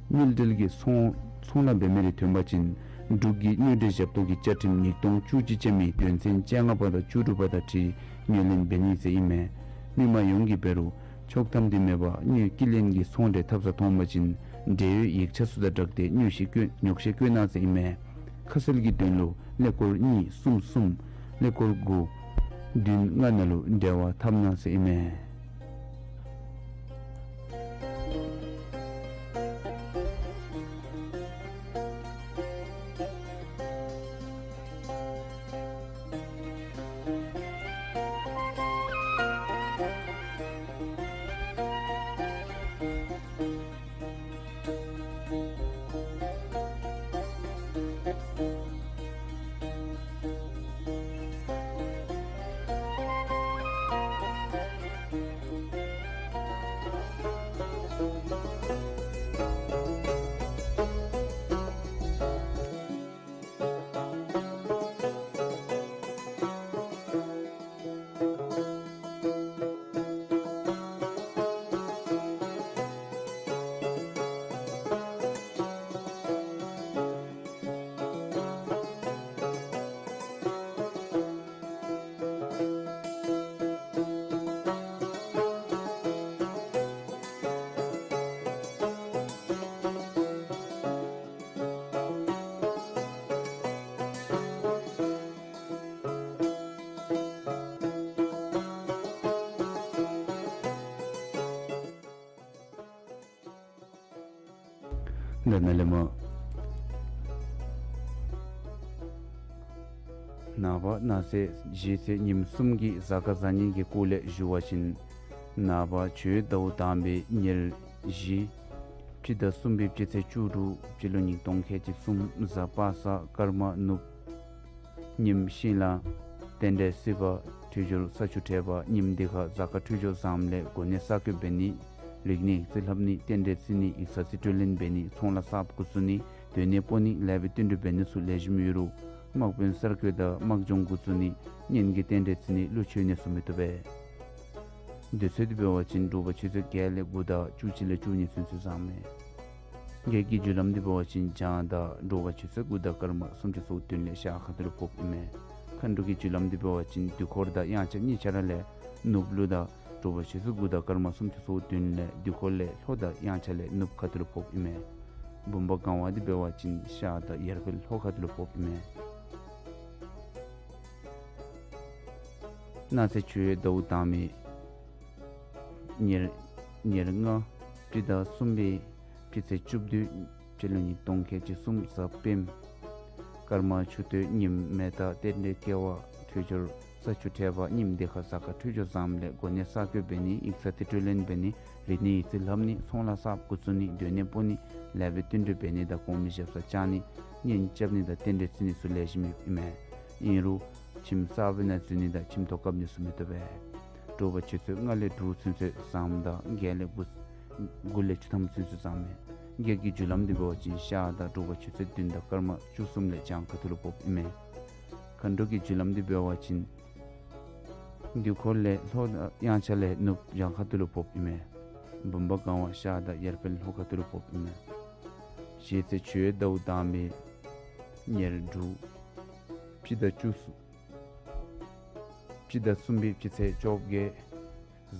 དངུལ་འབྲེལ་གྱི་ཚོང་ཚོང་ལཱ་འབད་མི་རེ་ཐོན་པ་ཅིན་འབྲུག་གི་དངུལ་འབྲེལ་ཞབས་ཏོག་གི་བཅའ་ཁྲིམས་ཉིས་སྟོང་བཅུ་གཅིག་ཅན་མའི་དོན་ཚན་བཅོ་ལྔ་པ་དང་བཅུ་དྲུག་པ་དང་འཁྲིལ་ངོས་ལེན་འབད་ནི་ཟེར་ཨིན་མས། མི་མང་ཡོངས་ཀྱིས་འབད་རུང་ཆོག་ཐམ་དེ་མེད་པར་དངུལ་སྐྱིད་ལྡན་གྱི་ཚོང་འབྲེལ་འཐབ་ས་མཐོང་པ་ཅིན་འབྲེལ་ཡོད་ཡིག་ཆ་ཚུ་དང་སྦྲགས་ཏེ་ཉོག་བཤད་བཀོད་ཉོག་བཤད་བཀོད་གནང་ཟེར་ཨིན་མས། ཁ་གསལ་གྱི་དོན་ལུ་ཀླད་ཀོར་གཉིས་གསུམ་གསུམ་ཀླད་ཀོར་དགུ་བདུན་ལྔ་ནང་ལུ་འབྲེལ་བ་འཐབ་གནང་ཟེར་ཨིན་མས། ད་ནཱ་ལས་མར་ནངས་པ་གནངས་ཚེ་གཞེས་ཚེ་ཉིནམ་གསུམ་གྱི་གཟའ་སྐར་བཟང་ངན་གྱི་སྐོར་ལས་ཞུ་བ་ཅིན་ནངས་པ་ཆུ་ཡོས་ཟླཝ་དང་པའི་ཉེར་བཞི་སྤྱི་ཟླ་གསུམ་པའི་སྤྱི་ཚེས་བཅུ་དྲུག་སྤྱི་ལོ་ཉིས་སྟོང་ཁལ་གཅིག་གསུམ་གཟའ་པ་སངས་སྐར་མ་ནུབ། ཉིནམ་ཤིང་གླང་རྟེན་འབྲེལ་སྲིད་པ་འཕྲོད་སྦྱོར་ས་ཆུ་ཕྲད་པ་ཉིནམ་འདི་ཁར་གཟའ་སྐར་འཕྲོད་སྦྱོར་བཟངམ་ལས་གོ་གནས་གསར་བསྐོ་འབད་ནི་རིག་གནས་ཡིག་རྩིས་ལྷབ་ནི་རྟེན་འབྲེལ་བརྩི་ནི་ཡིག་ཚང་རྩིས་སྤྲོད་ལེན་འབད་ནི་ཚོང་ལཱ་གསརཔ་འགོ་བཙུགས་ནི་སྡོད་གནས་སྤོ་ནི་ལེགས་པའི་བསྟུན་གྲོས་འབད་ནི་ཚུ་ལེགས་ཤོམ་ཡོད་རུང་དམག་དཔོན་གསར་བསྐོ་དང་དམག་སྦྱོང་འགོ་བཙུགས་ནི་གཉེན་གྱི་རྟེན་འབྲེལ་བརྩི་ནི་ཀླུ་མཆོད་གནས་ཚུ་མི་བཏུབ་པས། དུས་ཚོད་འདི་འབད་བ་ཅིན་དྲོ་པ་ཆུ་ཚོད་བརྒྱད་ལས་དགུ་དང་བཅུ་གཅིག་ལས་བཅུ་གཉིས་ཚུན་ཚོད་བཟངམ་མས། བགེགས་ཀྱི་རྒྱུ་ལམ་འདི་འབད་བ་ཅིན་བྱང་དང་དྲོ་པ་ཆུ་ཚོད་དགུ་དང་སྐར་མ་སུམ་ཅུ་སོ་བདུན་ལས་ཤར་ཁ་ཐུག་ལུ་ཕོགཔ་ཨིན་མས། མཁའ་འགྲོ་གི་རྒྱུ་ལམ་འདི་འབད་བ་ཅིན་དུས་འཁོར་དང་དབྱངས་འཆར་གཉིས་ཆ་ར་ལས་ནུབ་ལུ་དང་དྲོ་པ་ཆུ་ཚོད་དགུ་དང་སྐར་མ་སུམ་ཅུ་སོ་བདུན་ལས་དུས་འཁོར་ལས་ལྷོ་དང་དབྱངས་འཆར་ལས་ནུབ་ཁ་ཐུག་ལུ་ཕོགཔ་ཨིན་མས། བུམ་པ་གང་བ་འདི་འབད་བ་ཅིན་ཤར་དང་ཡར་དཔལ་ལྷོ་ཁ་ཐུག་ལུ་ཕོགཔ་ཨིན་མས། གནངས་ཚེ་ཆུ་ཡོས་ཟླཝ་དང་པའི་ཉེར་ཉེར་ལྔ་སྤྱི་ཟླ་གསུམ་པའི་སྤྱི་ཚེས་བཅུ་བདུན་སྤྱི་ལོ་ཉིས་སྟོང་ཁལ་གཅིག་གསུམ་གཟའ་སྤེནམ། སྐར་མ་ཆུ་སྟོད་ཉིནམ་མེ་སྟག་རྟེན་འབྲེལ་སྐལ་བ་འཕྲོད་སྦྱོར་ས་ཆུ་ཕྲད་པ་ཉིནམ་འདི་ཁར་གཟའ་སྐར་འཕྲོད་སྦྱོར་བཟངམ་ལས་གོ་གནས་གསར་བསྐོ་འབད་ནི་ཡིག་ཚང་རྩིས་སྤྲོད་ལེན་འབད་ནི་རིག་གནས་ཡིག་རྩིས་ལྷབ་ནི་ཚོང་ལཱ་གསརཔ་འགོ་བཙུགས་ནི་སྡོད་གནས་སྤོ་ནི་ལེགས་པའི་བསྟུན་གྲོས་འབད་ནི་དང་གོང་མའི་ཞབས་སར་བཅར་ནི་གཉེན་རྐྱབ་ནི་དང་རྟེན་འབྲེལ་བརྩི་ནི་ཚུ་ལེགས་ཤོམ་ཡོདཔ་ཨིན་མས། ཨིན་རུང་ཁྱིམ་གསར་པའི་ནང་འཛུལ་ནི་དང་ཁྱིམ་ཐོག་བཀབ་ནི་ཚུ་མི་བཏུབ་པས། དྲོ་པ་ཆུ་ཚོད་ལྔ་ལས་དྲུག་ཚུན་ཚོད་བཟངམ་ད་བརྒྱད་ལས་དགུ་དགུ་ལས་བཅུ་ཐམ་ཚུན་ཚོད་བཟངམ་མས། བགེགས་ཀྱི་རྒྱུ་ལམ་འདི་འབད་བ་ཅིན་ཤར་དང་དྲོ་པ་ཆུ་ཚོད་བདུན་དང་སྐར་མ་བཅུ་གསུམ་ལས་བྱང་ཁ་ཐུག་ལུ་ཕོགཔ་ཨིན་མས། མཁའ་འགྲོ་གི་རྒྱུ་ལམ་འདི་འབད་བ་ཅིན་དུས་འཁོར་ལས་ལྷོ་དང་དབྱངས་འཆར་ལས་ནུབ་བྱང་ཁ་ཐུག་ལུ་ཕོགཔ་ཨིན་མས། བུམ་པ་གང་བ་ཤར་དང་ཡར་དཔལ་ལྷོ་ཁ་ཐུག་ལུ་ཕོགཔ་ཨིན་མས། གཞེས་ཚེ་ཆུ་ཡོས་ཟླཝ་དང་པའི་ཉེར་དྲུག་སྤྱི་ཟླ་བཅུ་གསུམ་སྤྱི་ཟླ་གསུམ་པའི་སྤྱི་ཚེས་བཅོ་བརྒྱད་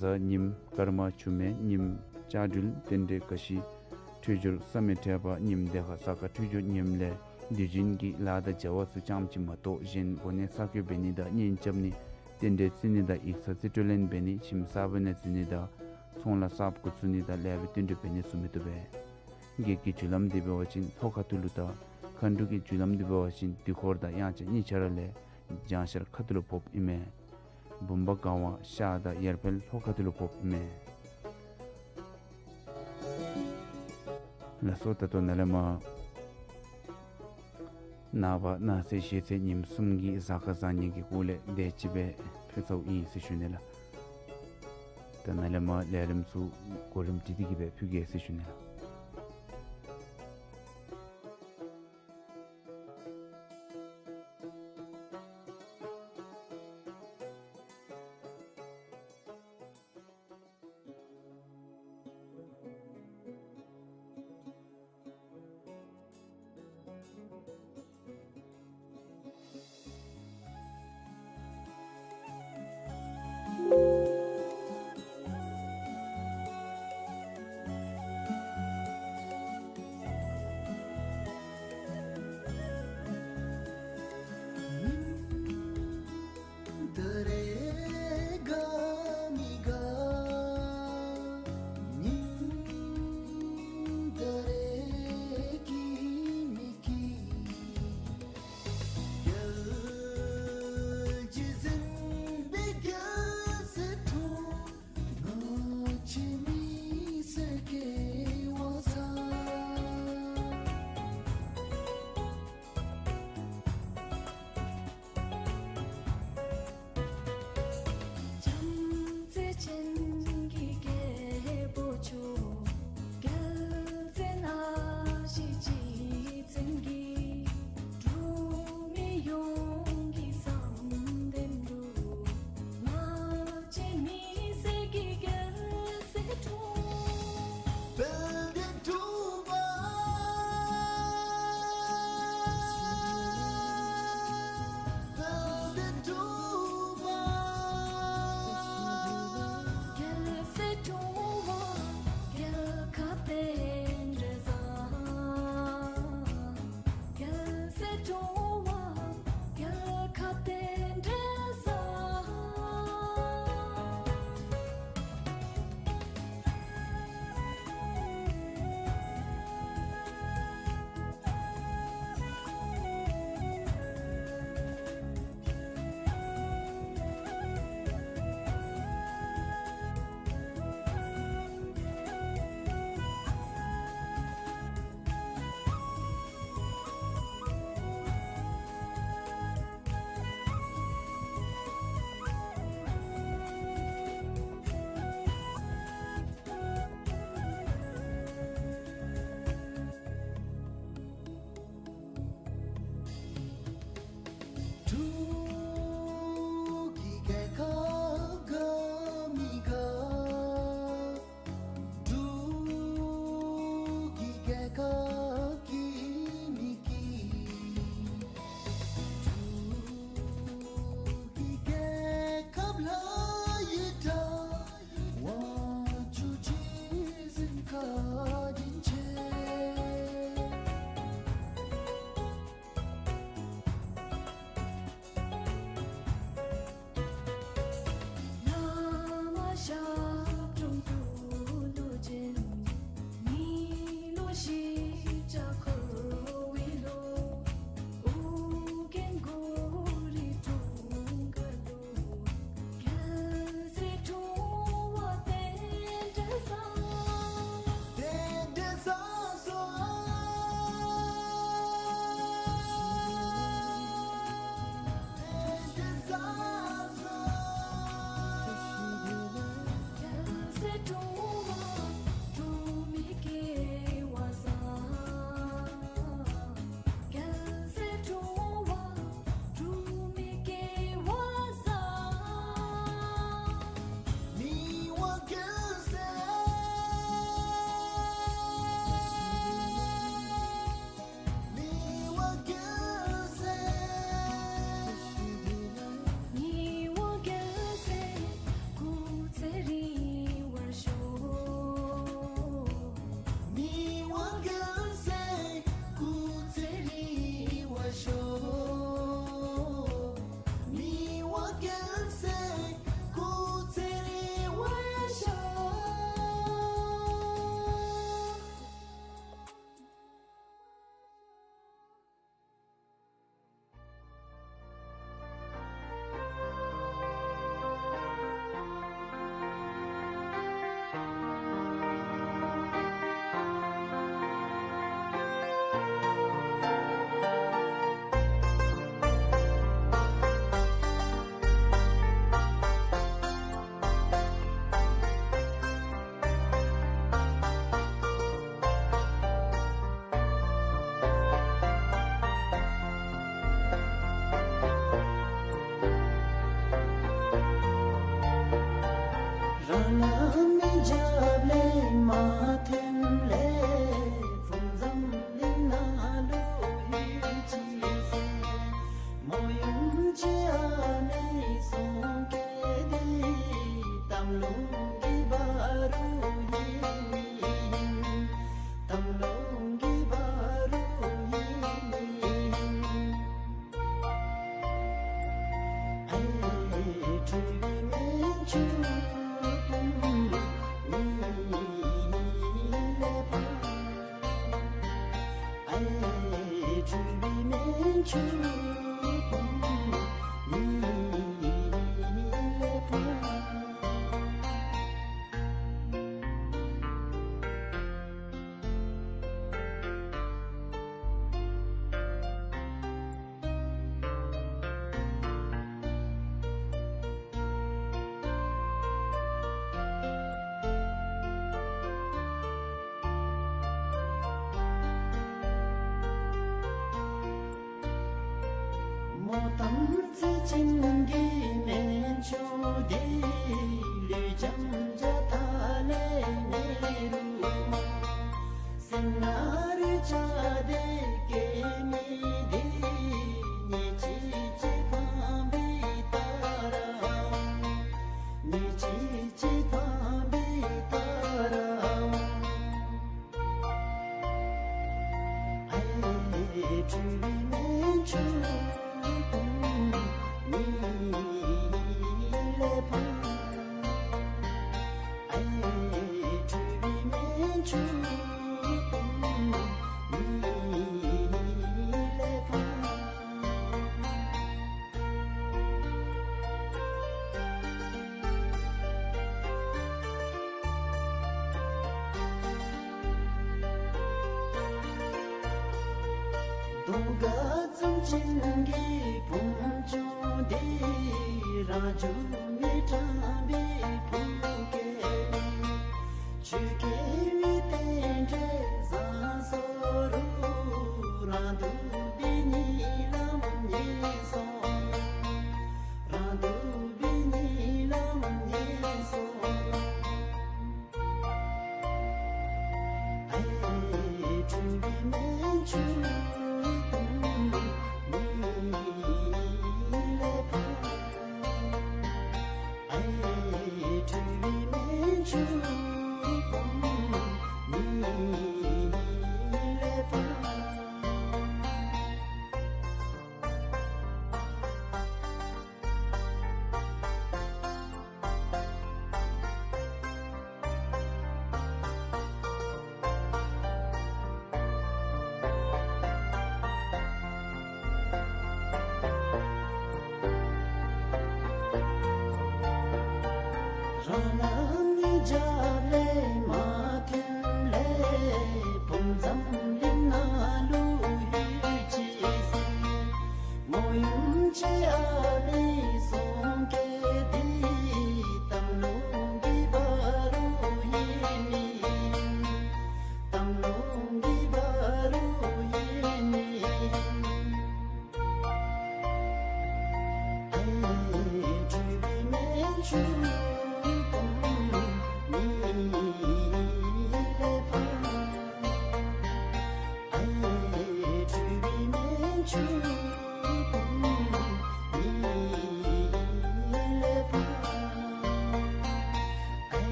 གཟའ་ཉིནམ་སྐར་མ་ཆུ་སྨད་ཉིནམ་ལྕགས་སྦྲུལ་རྟེན་འབྲེལ་ག་ཤི་འཕྲོད་སྦྱོར་བསམ་ཡས་འཕྲད་པ་ཉིནམ་འདི་ཁར་གཟའ་སྐར་འཕྲོད་སྦྱོར་ཉིནམ་ལས་དུས་རྒྱུན་གྱི་ལཱ་དང་བྱ་བ་ཚུ་ཙམ་ཅིག་མ་གཏོགས་གཞན་གོ་གནས་གསར་བསྐོ་འབད་ནི་དང་གཉེན་རྐྱབ་ནི་རྟེན་འབྲེལ་བརྩི་ནི་དང་ཡིག་ཚང་རྩིས་སྤྲོད་ལེན་འབད་ནི་ཁྱིམ་གསར་པའི་ནང་འཛུལ་ནི་དང་ཚོང་ལཱ་གསརཔ་འགོ་བཙུགས་ནི་དང་ལེགས་པའི་བསྟུན་གྲོས་འབད་ནི་ཚུ་མི་བཏུབ་པས། བགེགས་ཀྱི་རྒྱུ་ལམ་འདི་འབད་བ་ཅིན་ལྷོ་ཁ་ཐུག་ལུ་དང་མཁའ་འགྲོ་གི་རྒྱུ་ལམ་འདི་འབད་བ་ཅིན་དུས་འཁོར་དང་དབྱངས་འཆར་གཉིས་ཆ་ར་ལས་བྱང་ཤར་ཁ་ཐུག་ལུ་ཕོགཔ་ཨིན་མས། བུམ་པ་གང་བ་ཤར་དང་ཡར་འཕེལ་ལྷོ་ཁ་ཐུག་ལུ་ཕོགཔ་མས། ལགས་སོ། ད་ལྟོ་ནཱ་ལས་མར་ནངས་པ་གནངས་ཚེ་གཞེས་ཚེ་ཉིནམ་གསུམ་གྱི་གཟའ་སྐར་བཟང་ངན་གྱི་སྐོར་ལས་དེ་ཅིག་སྦེ་ཕུལ་ཚརཝ་ཨིན་ཟེར་ཞུ་ནི་ལགས། ད་ནཱ་ལས་མར་ལས་རིམ་ཚུ་གོ་རིམ་སྒྲིག་སྟེ་གི་སྦེ་ཕུལ་གེ་ཟེར་ཞུ་ནི་ལགས།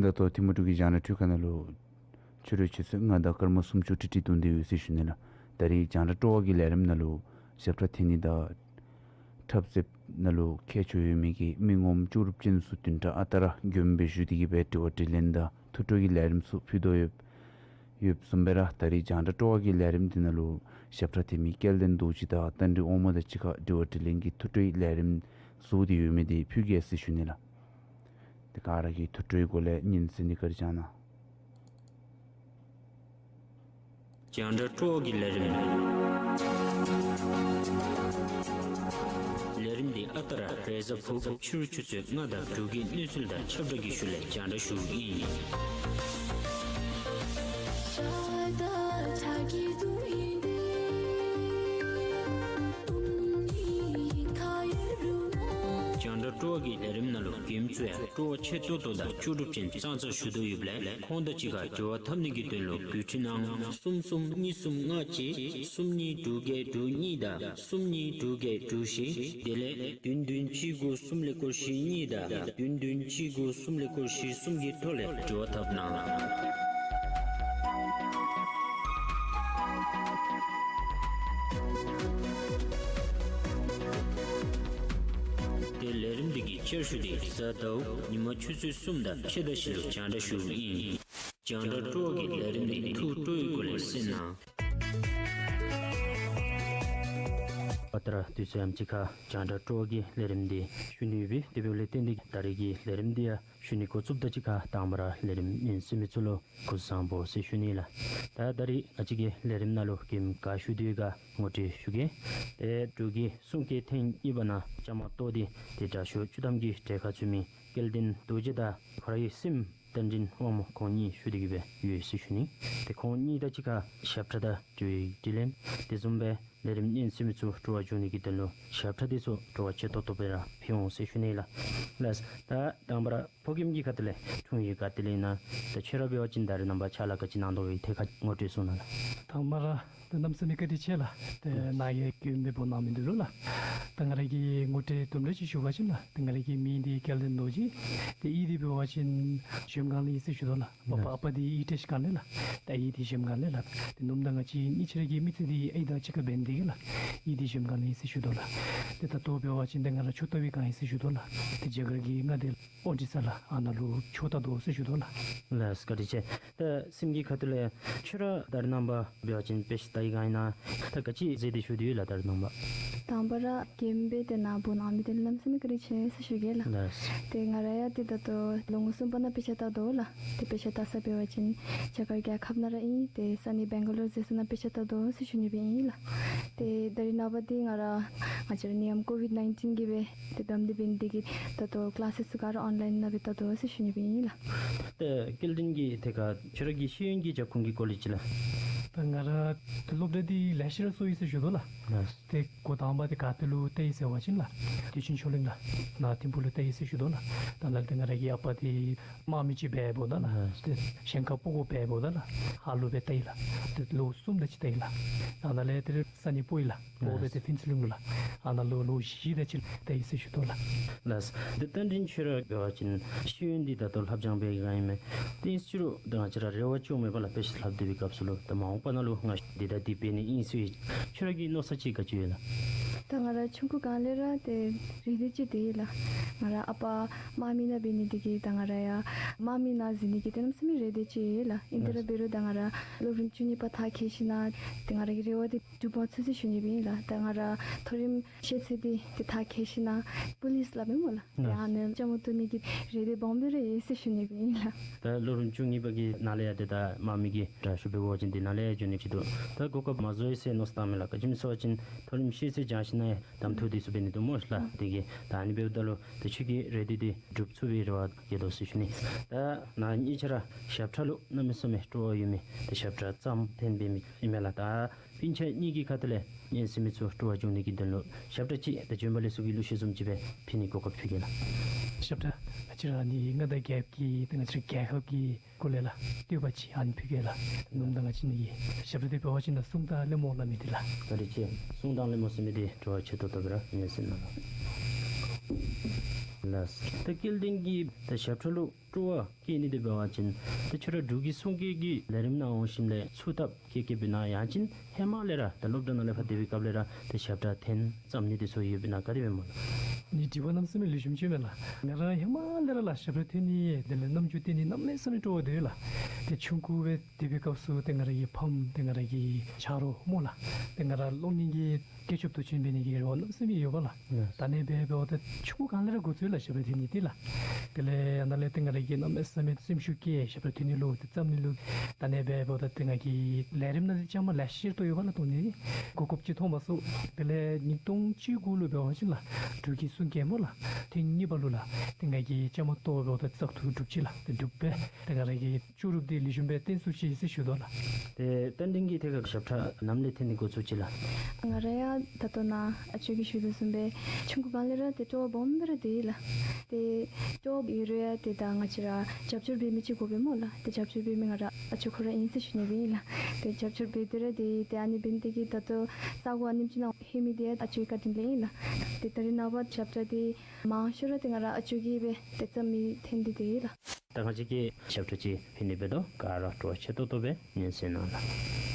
ད་ལྟོ་ཐིམ་ཕུ་འབྲུག་གི་རྒྱང་བསྒྲགས་འཕྲུལ་ཁང་ནང་ལུ་ཆུ་རུད་ཆུ་ཚོད་ལྔ་དང་སྐར་མ་སུམ་ཅུ་ཏིག་ཏིག་འདུག་སྟེ་ཡོད་ཟེར་ཞུ་ནི་ལགས། ད་རིས་རྒྱང་བསྒྲགས་སྤྲོ་བ་གི་ལས་རིམ་ནང་ལུ་ཞབས་ཁྲ་འཐེན་ནི་དང་འཁྲབ་རྩེདཔ་ནང་ལུ་མཁས་མཆོག་ཡོད་མི་གི་མི་ངོམ་ལྕོགས་གྲུབ་ཅན་ཚུ་བདུན་ཕྲག་ཨ་རྟག་ར་མགྱོནམ་སྦེ་བཞུགས་ཏེ་གི་སྦེ་དྲི་བ་དྲིས་ལན་དང་ཐུགས་སྤྲོ་གི་ལས་རིམ་ཚུ་ཕུལ་དོ་ཡོད། ཡོདཔ་བཟུམ་སྦེ་ར་ད་རིས་རྒྱང་བསྒྲགས་སྤྲོ་བ་གི་ལས་རིམ་འདི་ནང་ལུ་ཞབས་ཁྲ་འཐེན་མི་སྐལ་ལྡན་རྡོ་རྗེ་དང་རྟ་མགྲིན་དབང་མོ་དང་གཅིག་ཁར་དྲི་བ་དྲིས་ལན་གྱི་ཐུགས་སྤྲོའི་ལས་རིམ་བཟོ་སྟེ་ཡོད་མི་འདི་ཕུལ་གེ་ཟེར་ཞུ་ནི་ལགས། དེ་ག་ར་གིས་ཐུགས་སྤྲོའི་སྒོ་ལས་ཉན་གསན་ནི་བཀའ་དྲིན་བསྐྱང་གནང་། རྒྱང་བསྒྲགས་སྤྲོ་བ་གི་ལས་རིམ། ལས་རིམ་འདི་ཨ་རྟག་ར་རེས་གཟའ་ཕུར་བུ་ཕྱི་རུ་ཆུ་ཚོད་ལྔ་དང་དྲུག་གི་གནས་ཚུལ་དང་ཁྱབ་བསྒྲགས་ཀྱི་ཤུལ་ལས་རྒྱང་བསྒྲགས་ཞུཝ་ཨིན། སྤྲོ་བ་གི་ལས་རིམ་ནང་ལུ་མགྱོནམ་ཚུ་ཡང་སྤྲོ་བ་ཆེ་ཏོག་ཏོ་དང་ལྕོགས་གྲུབ་ཅན་ཙང་ཙང་ཞུ་དོ་ཡོདཔ་ལས་ཁོང་དང་གཅིག་ཁར་འབྲེལ་བ་འཐབ་ནི་གི་དོན་ལུ་བརྒྱུད་འཕྲིན་ཨང་གསུམ་གསུམ་གཉིས་གསུམ་ལྔ་གཅིག་གསུམ་གཉིས་དྲུག་བརྒྱད་དྲུག་གཉིས་དང་གསུམ་གཉིས་དྲུག་བརྒྱད་དྲུག་བཞི་དེ་ལས་བདུན་བདུན་གཅིག་དགུ་གསུམ་ཀླད་ཀོར་བཞི་གཉིས་དང་བདུན་བདུན་གཅིག་དགུ་གསུམ་ཀླད་ཀོར་བཞི་གསུམ་གྱི་ཐོག་ལས་འབྲེལ་བ་འཐབ་གནང་། ཏེ་ལས་རིམ་འདི་གི་བསྐྱར་ཞུ་འདི་གཟའ་ཟླཝ་ཉིན་མ་ཆུ་ཚོད་གསུམ་དང་ཕྱེད་དང་བཞི་ལུ་རྒྱང་བསྒྲགས་ཞུཝ་ཨིན། རྒྱང་བསྒྲགས་སྤྲོ་བ་གི་ལས་རིམ་འདི་ཐུགས་སྤྲོ་བའི་སྒོ་ལས་གསན་གནང་། ད་རེས་དུས་ཚོད་ཡང་གཅིག་ཁར་རྒྱང་བསྒྲགས་སྤྲོ་བ་གི་ལས་རིམ་འདི་ཞུ་ནི་ཡོདཔ་ཨིན། དེ་འབདཝ་ལས་བརྟེན་ཏེ་ད་རེས་ཀྱི་ལས་རིམ་འདི་ཡང་ཞུ་ནི་འགོ་བཙུགསཔ་དང་གཅིག་ཁར་དང་པ་ར་ལས་རིམ་ཉན་གསན་མི་ཚུ་ལུ་སྐུ་གཟུགས་བཟང་པོ་ཟེར་ཞུ་ནི་ལགས། ད་ད་རེས་ང་བཅས་ཀྱི་ལས་རིམ་ནང་ལུ་མགྱོནམ་ག་ཞུ་དོ་ཡོད་ག་ངོ་སྤྲོད་ཞུ་གེ། ཏེ་འབྲུག་གི་གསུང་སྐད་ཐེངས་གཉིས་པ་ནང་བཅའ་མར་གཏོགས་ཏེ་ཏེ་དྲག་ཤོས་ཆུ་དམ་གྱི་གྲལ་ཁར་ཚུད་མི་སྐལ་ལྡན་རྡོ་རྗེ་དང་ཁོ་རའི་སྲིངམོ་རྟ་མགྲིན་དབང་མོ་ཁོང་གཉིས་ཞུ་སྟེ་གི་སྦེ་ཡོད་ཟེར་ཞུ་ནི། ཏེ་ཁོང་གཉིས་དང་གཅིག་ཁར་ཞབས་ཁྲ་དང་འབྲེལ་བའི་དྲི་ལན། དེ་བཟུམ་སྦེ་ལས་རིམ་ཉན་གསན་མི་ཚུ་སྤྲོ་བ་འབྱུང་ནི་གི་དོན་ལུ་ཞབས་ཁྲ་འདི་ཚུ་སྤྲོ་བ་ཆེ་ཏོག་ཏོ་སྦེ་ར་ཕུལ་འོང་ཟེར་ཞུ་ནི་ལགས། ལགས། ད་དང་པ་ར་ཕོ་རྒནམ་གྱི་ཁ་ཐུག་ལས་འཁྲུངས་ཡུལ་ག་ཏེ་ལས་ཨིན་ན། ད་ཁྱོད་ར་འབད་བ་ཅིན་ད་རེས་ནངས་པ་ཕྱག་ལཱ་ག་ཅི་གནང་དོ་བའི་ཐད་ཁར་ངོ་སྤྲོད་གསུང་གནང་ལགས། དང་པ་ར་ད་གནམ་མེད་ས་མེད་བཀའ་དྲིན་ཆེ་ལགས། ཏེ་ནཱ་གིས་མགྱོནམ་སྦེ་འབོ་གནང་མི་འདི་ལུ་ལགས། ད་ང་ར་གིས་ངོ་སྤྲོད་དུམ་གྲ་ཅིག་ཞུ་བ་ཅིན་ལགས། ཏེ་ང་ར་གི་མིང་འདི་སྐལ་ལྡན་རྡོ་རྗེ། ཏེ་གཡུས་འདི་འབད་བ་ཅིན་གཞལམ་སྒང་ལས་ཨིན་ཟེར་ཞུ་དོ་ལགས། པ་ཕ་ཨ་པ་འདི་གཡུས་བཀྲིས་སྒང་ལས་ལགས། ཏེ་གཡུས་འདི་གཞལམ་སྒང་ལས་ལགས། ཏེ་ནུམོ་དང་ང་བཅས་གཉིས་ཆ་ར་གི་མི་ཚེ་འདི་གཡུས་དང་གཅིག་ཁར་འབད་ནི་འདི་གིས་ལགས། གཡུས་འདི་གཞལམ་སྒང་ལས་ཨིན་ཟེར་ཞུ་དོ་ལགས། ཏེ་ད་ལྟོ་འབད་བ་ཅིན་ཏེ་ང་ར་ཆོས་ལྟ་བའི་སྒང་ཨིན་ཟེར་ཞུ་དོ་ལགས། ཏེ་རྒྱ་གར་གྱི་མངའ་སྡེ་ཨོ་ཌི་ས་ལགས། ཨ་ནཱ་ལུ་ཆོས་ལྟ་དོ་ཟེར་ཞུ་དོ་ལགས། ལགས་བཀའ་དྲིན་ཆེ། ད་སྲིངམོ་གི་ཁ་ཐུག་ལས་ཁྱོད་ར་ད་རེས་ནངས་པ་འབད་བ་ཅིན་དཔེ་ཆ་ལྟ་བའི་སྒང་ཨིན་ན་ད་ག་ཅི་མཛད་དེ་བཞུགས་ཏེ་ཡོད་ལགས་ད་རེས་ནངས་པ། དང་པ་ར་མགྱོནམ་སྦེ་ཏེ་ནཱ་འབོ་གནང་མི་འདི་ལུ་གནམ་མེད་ས་མེད་བཀའ་དྲིན་ཆེ་ཟེར་ཞུ་གེ་ལགས། ལགས། ཏེ་ང་ར་ཡང་ཏེ་ད་ལྟོ་ལོ་ངོ་གསུམ་པ་ནང་དཔེ་ཆ་ལྟ་དོ་ལགས། ཏེ་དཔེ་ཆ་ལྟ་ས་འབད་བ་ཅིན་རྒྱ་གར་རྒྱལ་ཁབ་ནང་ར་ཨིན། ཏེ་ས་གནས་བེང་ག་ལོར་ཟེར་ས་ནང་དཔེ་ཆ་ལྟ་དོ་ཟེར་ཞུ་ནི་སྦེ་ཨིན་ལགས། ཏེ་ད་རེས་ནངས་པ་འདི་ང་ར་ང་བཅས་ར་ནད་ཡམས་ཀོ་ཝིཌ་ནའིན་ཊིན་གྱིས་སྦེ་ཏེ་བསྡམས་ཏེ་འབད་ནི་འདི་གིས་ད་ལྟོ་ཀི་ལཱསེསི་ཚུ་ག་ར་ཨོན་ལའིན་ནང་སྦེ་ལྟ་དོ་ཟེར་ཞུ་ནི་སྦེ་ཨིན་ལགས། ཏེ་སྐལ་ལྡན་གྱིས་ཐད་ཁར་ཁྱོད་ར་གི་ཤེས་ཡོན་གྱི་རྒྱབ་ཁུངས་ཀྱི་སྐོར་ལས་ཅིག་ལགས། ད་ང་ར་ཏེ་སློབ་གྲྭ་འདི་ལེགས་བཤད་ར་སོང་ཡི་ཟེར་ཞུ་དོ་ལགས། ལགས། ཏེ་འགོ་དང་པ་འདི་ག་ཏེ་ལུ་བལྟ་ཡི་ཟེར་བ་ཅིན་ལགས། དུས་ཆེན་ཆོས་གླིང་ལགས། ནཱ་ཐིམ་ཕུག་ལུ་བལྟ་ཡི་ཟེར་ཞུ་དོ་ལགས། ད་ནཱ་ལས་ཏེ་ང་ར་གི་ཨ་པ་འདི་དམག་མི་ཅིག་འབད་འབདཝ་ད་ལགས། ལགས། ཏེ་གཞན་ཁར་སྤོ་དགོཔ་འབད་འབདཝ་ད་ལགས། ཧཱ་ལུ་སྦེ་བལྟ་ཡི་ལགས། ཏེ་ལོ་གསུམ་དེ་ཅིག་བལྟ་ཡི་ལགས། ད་ནཱ་ལས་ཏེ་ས་གནས་སྤོ་ཡི་ལགས། སྤོ་སྦེ་ཏེ་ཕུན་ཚོགས་གླིང་ལུ་ལགས། ཨ་ནཱ་ལུ་ལོ་བཞི་དེ་ཅིག་བལྟ་ཡི་ཟེར་ཞུ་དོ་ལགས། ལགས། ཏེ་རྟ་མགྲིན་ཁྱོད་ར་འབད་བ་ཅིན་ཤེས་ཡོན་འདི་ད་ལྟོ་ལྷབ་སྦྱང་འབད་བའི་སྒང་ཨིན་མས། ཏེ་ཨིན་རུང་ཅི་རུང་ད་ང་བཅས་ར་རེ་བ་ཅིག་འོང་མས་པ་ལགས། དཔེ་ཆ་ལྷབ་སྡོད་པའི་སྐབས་སུ་ལུ་ད་མ་འོངས་པ་ནང་ལུ་ང་འདི་དང་འདི་འབད་ནི་ཨིན་ཟེར་ཁྱོད་ར་གི་མནོ་བསམ་ཅིག་ག་ཅི་ཡོད་ལགས། ད་ང་ར་ཆུང་ཀུ་སྒང་ལས་ར་ཏེ་རེ་འདོད་ཅིག་ཏེ་ཡོད་ལགས། ང་ར་ཨ་པ་དམག་མི་ནང་འབད་ནི་འདི་གིས་ད་ང་ར་ཡང་དམག་མི་ནང་འཛུལ་ནི་གི་ཏེ་གནམ་མེད་ས་མེད་རེ་འདོད་ཅིག་ཡོད་ལགས། ཨིན་ཏེ་ར་འབད་རུང་ད་ང་ར་སློབ་རིམ་བཅུ་གཉིས་པ་མཐར་འཁྱོལ་ཞིན་ན་ཏེ་ང་ར་གི་རེ་བ་འདི་འགྲུབ་མ་ཚུགས་ཟེར་ཞུ་ནི་སྦེ་ཨིན་ལགས། ད་ང་ར་མཐོ་རིམ་ཤེས་ཚད་འདི་ཏེ་མཐར་འཁྱོལ་ཞིན་ན་པུ་ལིསི་སླབ་མས་སྨོ་ལགས། ཏེ་ཨ་ནི་བཅའ་མར་གཏོགས་ནི་གི་རེ་འདོད་སྦོམ་སྦེ་ར་ཡོད་ཟེར་ཞུ་ནི་སྦེ་ཨིན་ལགས། ད་སློབ་རིམ་བཅུ་གཉིས་པ་གི་ནང་ལས་ཡང་ཏེ་ད་དམག་མི་གི་དྲག་ཤོས་འབད་བ་ཅིན་འདི་ནང་ལས་ཡང་འགྱོ་ནི་ཅིག་འདུག། ད་གོ་སྐབས་མ་རྫོགས་ཡི་ཟེར་མནོ་བསམ་བཏངམ་མས་ལགས། ག་ཅི་སྨོ་ཟེར་བ་ཅིན་མཐོ་རིམ་ཤེས་ཚད་སྦྱངས་ཞིན་ན་ཡང་གདམ་འཐུ་འདི་ཚུ་འབད་ནི་འདུག་སྨོ་ལགས། དེ་གིས་ད་ཨ་ནི་འབདཝ་ད་ལུ་ཏེ་ཁྱོད་ཀྱི་རེ་འདོད་འདི་འགྲུབ་ཚུགས་པའི་རེ་བ་བསྐྱེད་དོ་ཟེར་ཞུ་ནི། ད་ནཱ་གཉིས་ཆ་ར་ཞབས་ཁྲ་ལུ་གནམ་མེད་ས་མེད་སྤྲོ་བ་ཡོད་མི་ཏེ་ཞབས་ཁྲ་བརྩམ་འཐེན་འབད་མི་ཨིན་མས་ལགས། ད་སྤུན་ཆ་གཉིས་ཀྱི་ཁ་ཐུག་ལས་ཉན་གསན་མི་ཚུ་སྤྲོ་བ་འབྱུང་ནི་གི་དོན་ལུ་ཞབས་ཁྲ་ཅིག་ད་བྱོན་པ་ལེགས་སོ་གི་གླུ་གཞས་བཟུམ་ཅིག་སྦེ་ཕུལ་ནི་གོ་སྐབས་ཕུལ་གེ་ལགས། ཞབས་ཁྲ་ང་བཅས་ར་ནི་མངའ་བདག་རྒྱལཔོ་གི་ཏེ་ང་བཅས་ར་རྒྱལ་ཁབ་ཀྱི་སྐོར་ལས་ལགས་བསྟོད་པ་ཅིག་ཨ་ནི་ཕུལ་གེ་ལགས། ནུམོ་དང་ང་བཅས་ནི་གི་ཞབས་ཁྲ་འདི་འབད་བ་ཅིན་ད་གསུང་དང་གླེང་མོ་སླབ་མི་འདི་ལགས། བཀའ་དྲིན་ཆེ། གསུང་དང་གླེང་མོ་ཟེར་མི་འདི་སྤྲོ་བ་ཆེ་ཏོག་ཏོ་སྦེ་ར་ཉན་གསན་གནང་། ལགས། ད་སྐལ་ལྡན་གྱིས་ད་ཞབས་ཁྲ་ལུ་སྤྲོ་བ་བསྐྱེད་ནི་འདི་འབད་བ་ཅིན་ཏེ་ཁྱོད་ར་འབྲུག་གི་གསུང་སྐད་ཀྱི་ལས་རིམ་ནང་འོང་ཞིནམ་ལས་ཚུར་བཏབ་སྐད་སྐྱེལ་འབད་ན་ཡང་ཅིན་ཧེ་མ་ལས་ར་ད་སློབ་གྲྭ་ནང་ལས་ཕར་སྡོད་པའི་སྐབས་ལས་ར་ཏེ་ཞབས་ཁྲ་འཐེན་བརྩམ་ནི་འདི་ཚུ་ཡོདཔ་ཨིན་ན་ག་དེ་སྦེ་སྨོ་ལགས། ནི་དྲི་བ་གནམ་མེད་ས་མེད་ལེགས་ཤོམ་ཅིག་མས་ལགས། ང་ར་ཧེ་མ་ལས་ར་ལགས་ཞབས་ཁྲ་འཐེན་ནི་དེ་ལས་རྣམ་འགྱུར་སྟོན་ནི་གནམ་མེད་ས་མེད་སྤྲོ་བ་འདུག་ལགས། ཏེ་ཆུང་ཀུ་སྦེ་སྡོད་པའི་སྐབས་སུ་ཏེ་ང་ར་གི་ཕམ་ཏེ་ང་ར་གི་ཆ་རོགས་སྨོ་ལགས། ཏེ་ང་ར་སློབ་གཉེར་གྱི་སྐྱེས་མཆོག་དུས་ཆེན་འབད་ནི་གི་རེ་བ་གནམ་མེད་ས་མེད་ཡོད་པ་ལགས། ཡེས། ད་ནི་འབད་འབདཝ་ད་ཆུང་ཀུ་སྒང་ལས་ར་འགོ་བཙུགས་ཡི་ལགས་ཞབས་ཁྲ་འཐེན་ནི་འདི་ལགས། དེ་ལས་ཨ་ནཱ་ལས་ཏེ་ང་ར་གིས་གནམ་མེད་ས་མེད་སེམས་ཤུགས་བསྐྱེད་ཞབས་ཁྲ་འཐེན་ནི་ལུ་ཏེ་བརྩམ་ནི་ལུ་ད་ནི་འབད་འབདཝ་ད་ཏེ་ང་གིས་ལས་རིམ་ནང་ཏེ་བཅའ་མར་ལེགས་ཤོམ་ཏོག་ཡོད་པ་ལགས། ཏེ་ནི་གོ་སྐབས་ཅིག་ཐོབ་མ་ཚུགས། དེ་ལས་ཉིས་སྟོང་བཅུ་དགུ་ལུ་འབད་བ་ཅིན་ལགས་འབྲུག་གི་ གསུང་གེ་སྨོ་ལགས། ཐེངས་གཉིས་པ་ལུ་ལགས། ཏེ་ང་གིས་བཅའ་མར་གཏོགས་འབདཝ་ད་བཙག་འཐུ་གྲུབ་ཅི་ལགས། ཏེ་གྲུབ་པས། ཏེ་ང་ར་གི་ལྕོགས་གྲུབ་འདི་ལེགས་ཤོམ་སྦེ་བརྟན་ཚུགས་ཅི་ཟེར་ཞུ་དོ་ལགས། ཏེ་རྟ་མགྲིན་གྱིས་ཏེ་ཁ་ཞབས་ཁྲ་ནམ་ལས་འཐེན་ནི་འགོ་བཙུགས་ཅི་ལགས། ང་ར་ཡང་ད་ལྟོ་ནཱ་ཨ་ཅོ་གིས་ཞུ་དོ་བཟུམ་སྦེ་ཆུང་ཀུ་བ་ལས་ར་ཏེ་སྤྲོ་བ་སྦོམ་སྦེ་ར་སྡོད་ཡི་ལགས། ཏེ་སྤྲོ་བ་ཡོད་རུང་ཡང་ཏེ་ད་ང་བཅས་ར་རྒྱབ་སྐྱོར་འབད་མི་ཅིག་དགོ་པས་སྨོ་ལགས། ཏེ་རྒྱབ་སྐྱོར་འབད་མི་ང་ར་ཨ་ཅོ་ཁོ་ར་ཨིན་ཟེར་ཞུ་ནི་སྦེ་ཨིན་ལགས། ཏེ་རྒྱབ་སྐྱོར་འབད་དེ་ར་ཏེ་ཏེ་ཨ་ནི་འབད་ནི་དེ་གིས་ད་ལྟོ་ས་གོ་ཨ་ནེམ་ཅིག་ནང་ལྷོད་མི་འདི་ཡང་ཨ་ཅོའི་བཀའ་དྲིན་ལས་ཨིན་ལགས། ཏེ་ད་རེས་ནངས་པ་ཞབས་ཁྲ་འདི་མང་ཤོས་ར་ཏེ་ང་ར་ཨ་ཅོ་གིས་སྦེ་ཏེ་རྩོམ་མི་འཐོན་ཏེ་སྡོད་ཡི་ལགས། ད་ང་བཅས་ཀྱིས་ཞབས་ཁྲ་ཅིག་ཕུལ་ནི་འབད་དོ། ག་ར་སྤྲོ་བ་ཆེ་ཏོག་ཏོ་སྦེ་ཉན་གསན་གནང་ལགས།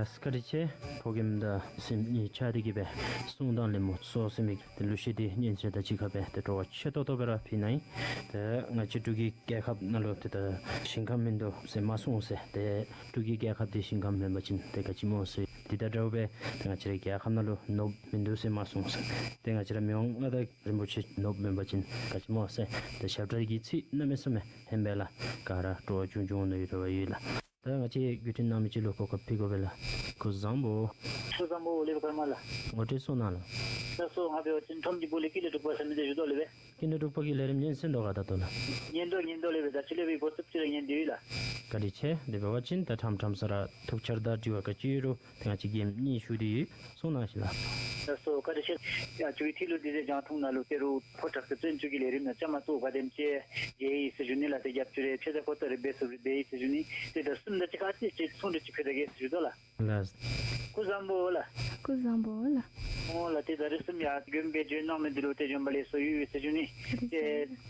ལགས་བཀའ་དྲིན་ཆེ། ཕོ་རྒནམ་དང་སྲིངམོ་གཉིས་ཆ་ར་གིས་སྦེ་གསུང་གདངས་ལེན་མོ་སོ་སོ་མི་ཏེ་གླུ་གཞས་འདི་ཉན་ས་དང་གཅིག་ཁར་སྦེ་ཏེ་སྤྲོ་བ་ཆེ་ཏོག་ཏོ་སྦེ་ར་ཕུལ་གནང་ཡི། ཏེ་ང་བཅས་འབྲུག་གི་རྒྱལ་ཁབ་ནང་ལུ་ཏེ་ད་ཞིང་ཁམས་མིན་འདུག་ཟེར་མ་གསུངས་ཟེར། ཏེ་འབྲུག་གི་རྒྱལ་ཁབ་འདི་ཞིང་ཁམས་མེན་པ་ཅིན་ཏེ་ག་ཅི་སྨོ་ཟེར། འདི་དང་འདྲཝ་སྦེ་ཏེ་ང་བཅས་རའི་རྒྱལ་ཁབ་ནང་ལུ་ནོར་བུ་མིན་འདུག་ཟེར་མ་གསུངས་ཟེར། ཏེ་ང་བཅས་ར་མི་དབང་མངའ་བདག་རིན་པོ་ཆེ་ནོར་བུ་མེན་པ་ཅིན་ག་ཅི་སྨོ་ཟེར། ཏེ་ཞབས་ཁྲ་གི་ཚིག་གནམ་མེད་ས་མེད་ཧན་པས་ལགས། ག་ར་སྤྲོ་བ་ཆུང་ཆུང་ནང་ཡོད་ར་བ་ཡོད་ལགས། ད་ང་བཅས་བརྒྱུད་འཕྲིན་གནང་མི་ཅིག་ལུ་གོ་སྐབས་ཕུལ་དགོ་པས་ལགས། སྐུ་གཟུགས་བཟང་པོ། སྐུ་གཟུགས་བཟང་པོ་ལེགས་པར་མ་ལགས། ངོ་སྤྲོད་གསུང་གནང་ལགས། ལགས་སོ། ང་འབད་བ་ཅིན་ཁྲོམ་གྱི་སྦུག་ལས་ཀུན་ལེགས་འབྲུག་པ་ཟེར་མི་དེ་ཞུ་དོ་ལེགས་པས། ཀུན་ལེགས་འབྲུག་པ་གི་ལས་རིམ་ཉན་སོང་དོ་ག་ད་ལྟོ་ལགས། ཉན་དོ་ཉན་དོ་ལེགས་པས། ད་ཕྱི་ལས་འབད་གོ་ཚུགས་ཅི་ར་ཉན་དེ་ཡོད་ལགས། བཀའ་དྲིན་ཆེ། དེ་འབད་བ་ཅིན་ད་ཁྲམ་ཁྲམ་ས་ར་ཐུགས་འཆར་དང་དྲི་བ་ག་ཅི་ཡོད་རུང་ཏེ་ང་བཅས་ཀྱིས་སྙན་ཞུ་སྟེ་ཡོད། གསུང་གནང་ཞིག་ལགས། ལགས་སོ། བཀའ་དྲིན་ཆེ། ཡ་ཁྱོད་ཀྱིས་ཐད་རི་ལུ་དེ་རྗེས་རྒྱང་མཐོང་ནང་ལུ་ཏེ་རུང་ཕོ་བྲང་གི་བཙན་བྱོལ་གྱི་ལས་རིམ་ནང་བཅའ་མར་གཏོགས་ག་དེམ་ཅིག་མཇལ་ཡི་ཟེར་ཞུ་ནི་ལགས། ཏེ་རྒྱབ་སྐྱོར་རེ་ཕྱག་ཚ་ཁོ་ཐག་རེ་འབད་ཚུགས་རེ་འབད་ཡི་ཟེར་ཞུ་ནི། ཏེ་ད་གསུམ་དང་གཅིག་ཁར་ཏེ་ཅིག་གསུང་རེ་ཅིག་ཕུལ་ད་གེ་ཟེར་ཞུ་དོ་ལགས། ལགས། སྐུ་གཟུགས་བཟང་པོ་ལགས། སྐུ་གཟུགས་བཟང་པོ་ལགས། ཨོ་ལགས། ཏེ་ད་རིས་གསུམ་ཡང་མགྱོནམ་སྦེ་བྱོན་གནང་མི་འདི་ལུ་ཏེ་བྱོན་པ་ལེགས་སོ་ཡོད་ཟེར་ཞུ་ནི། ཏེ་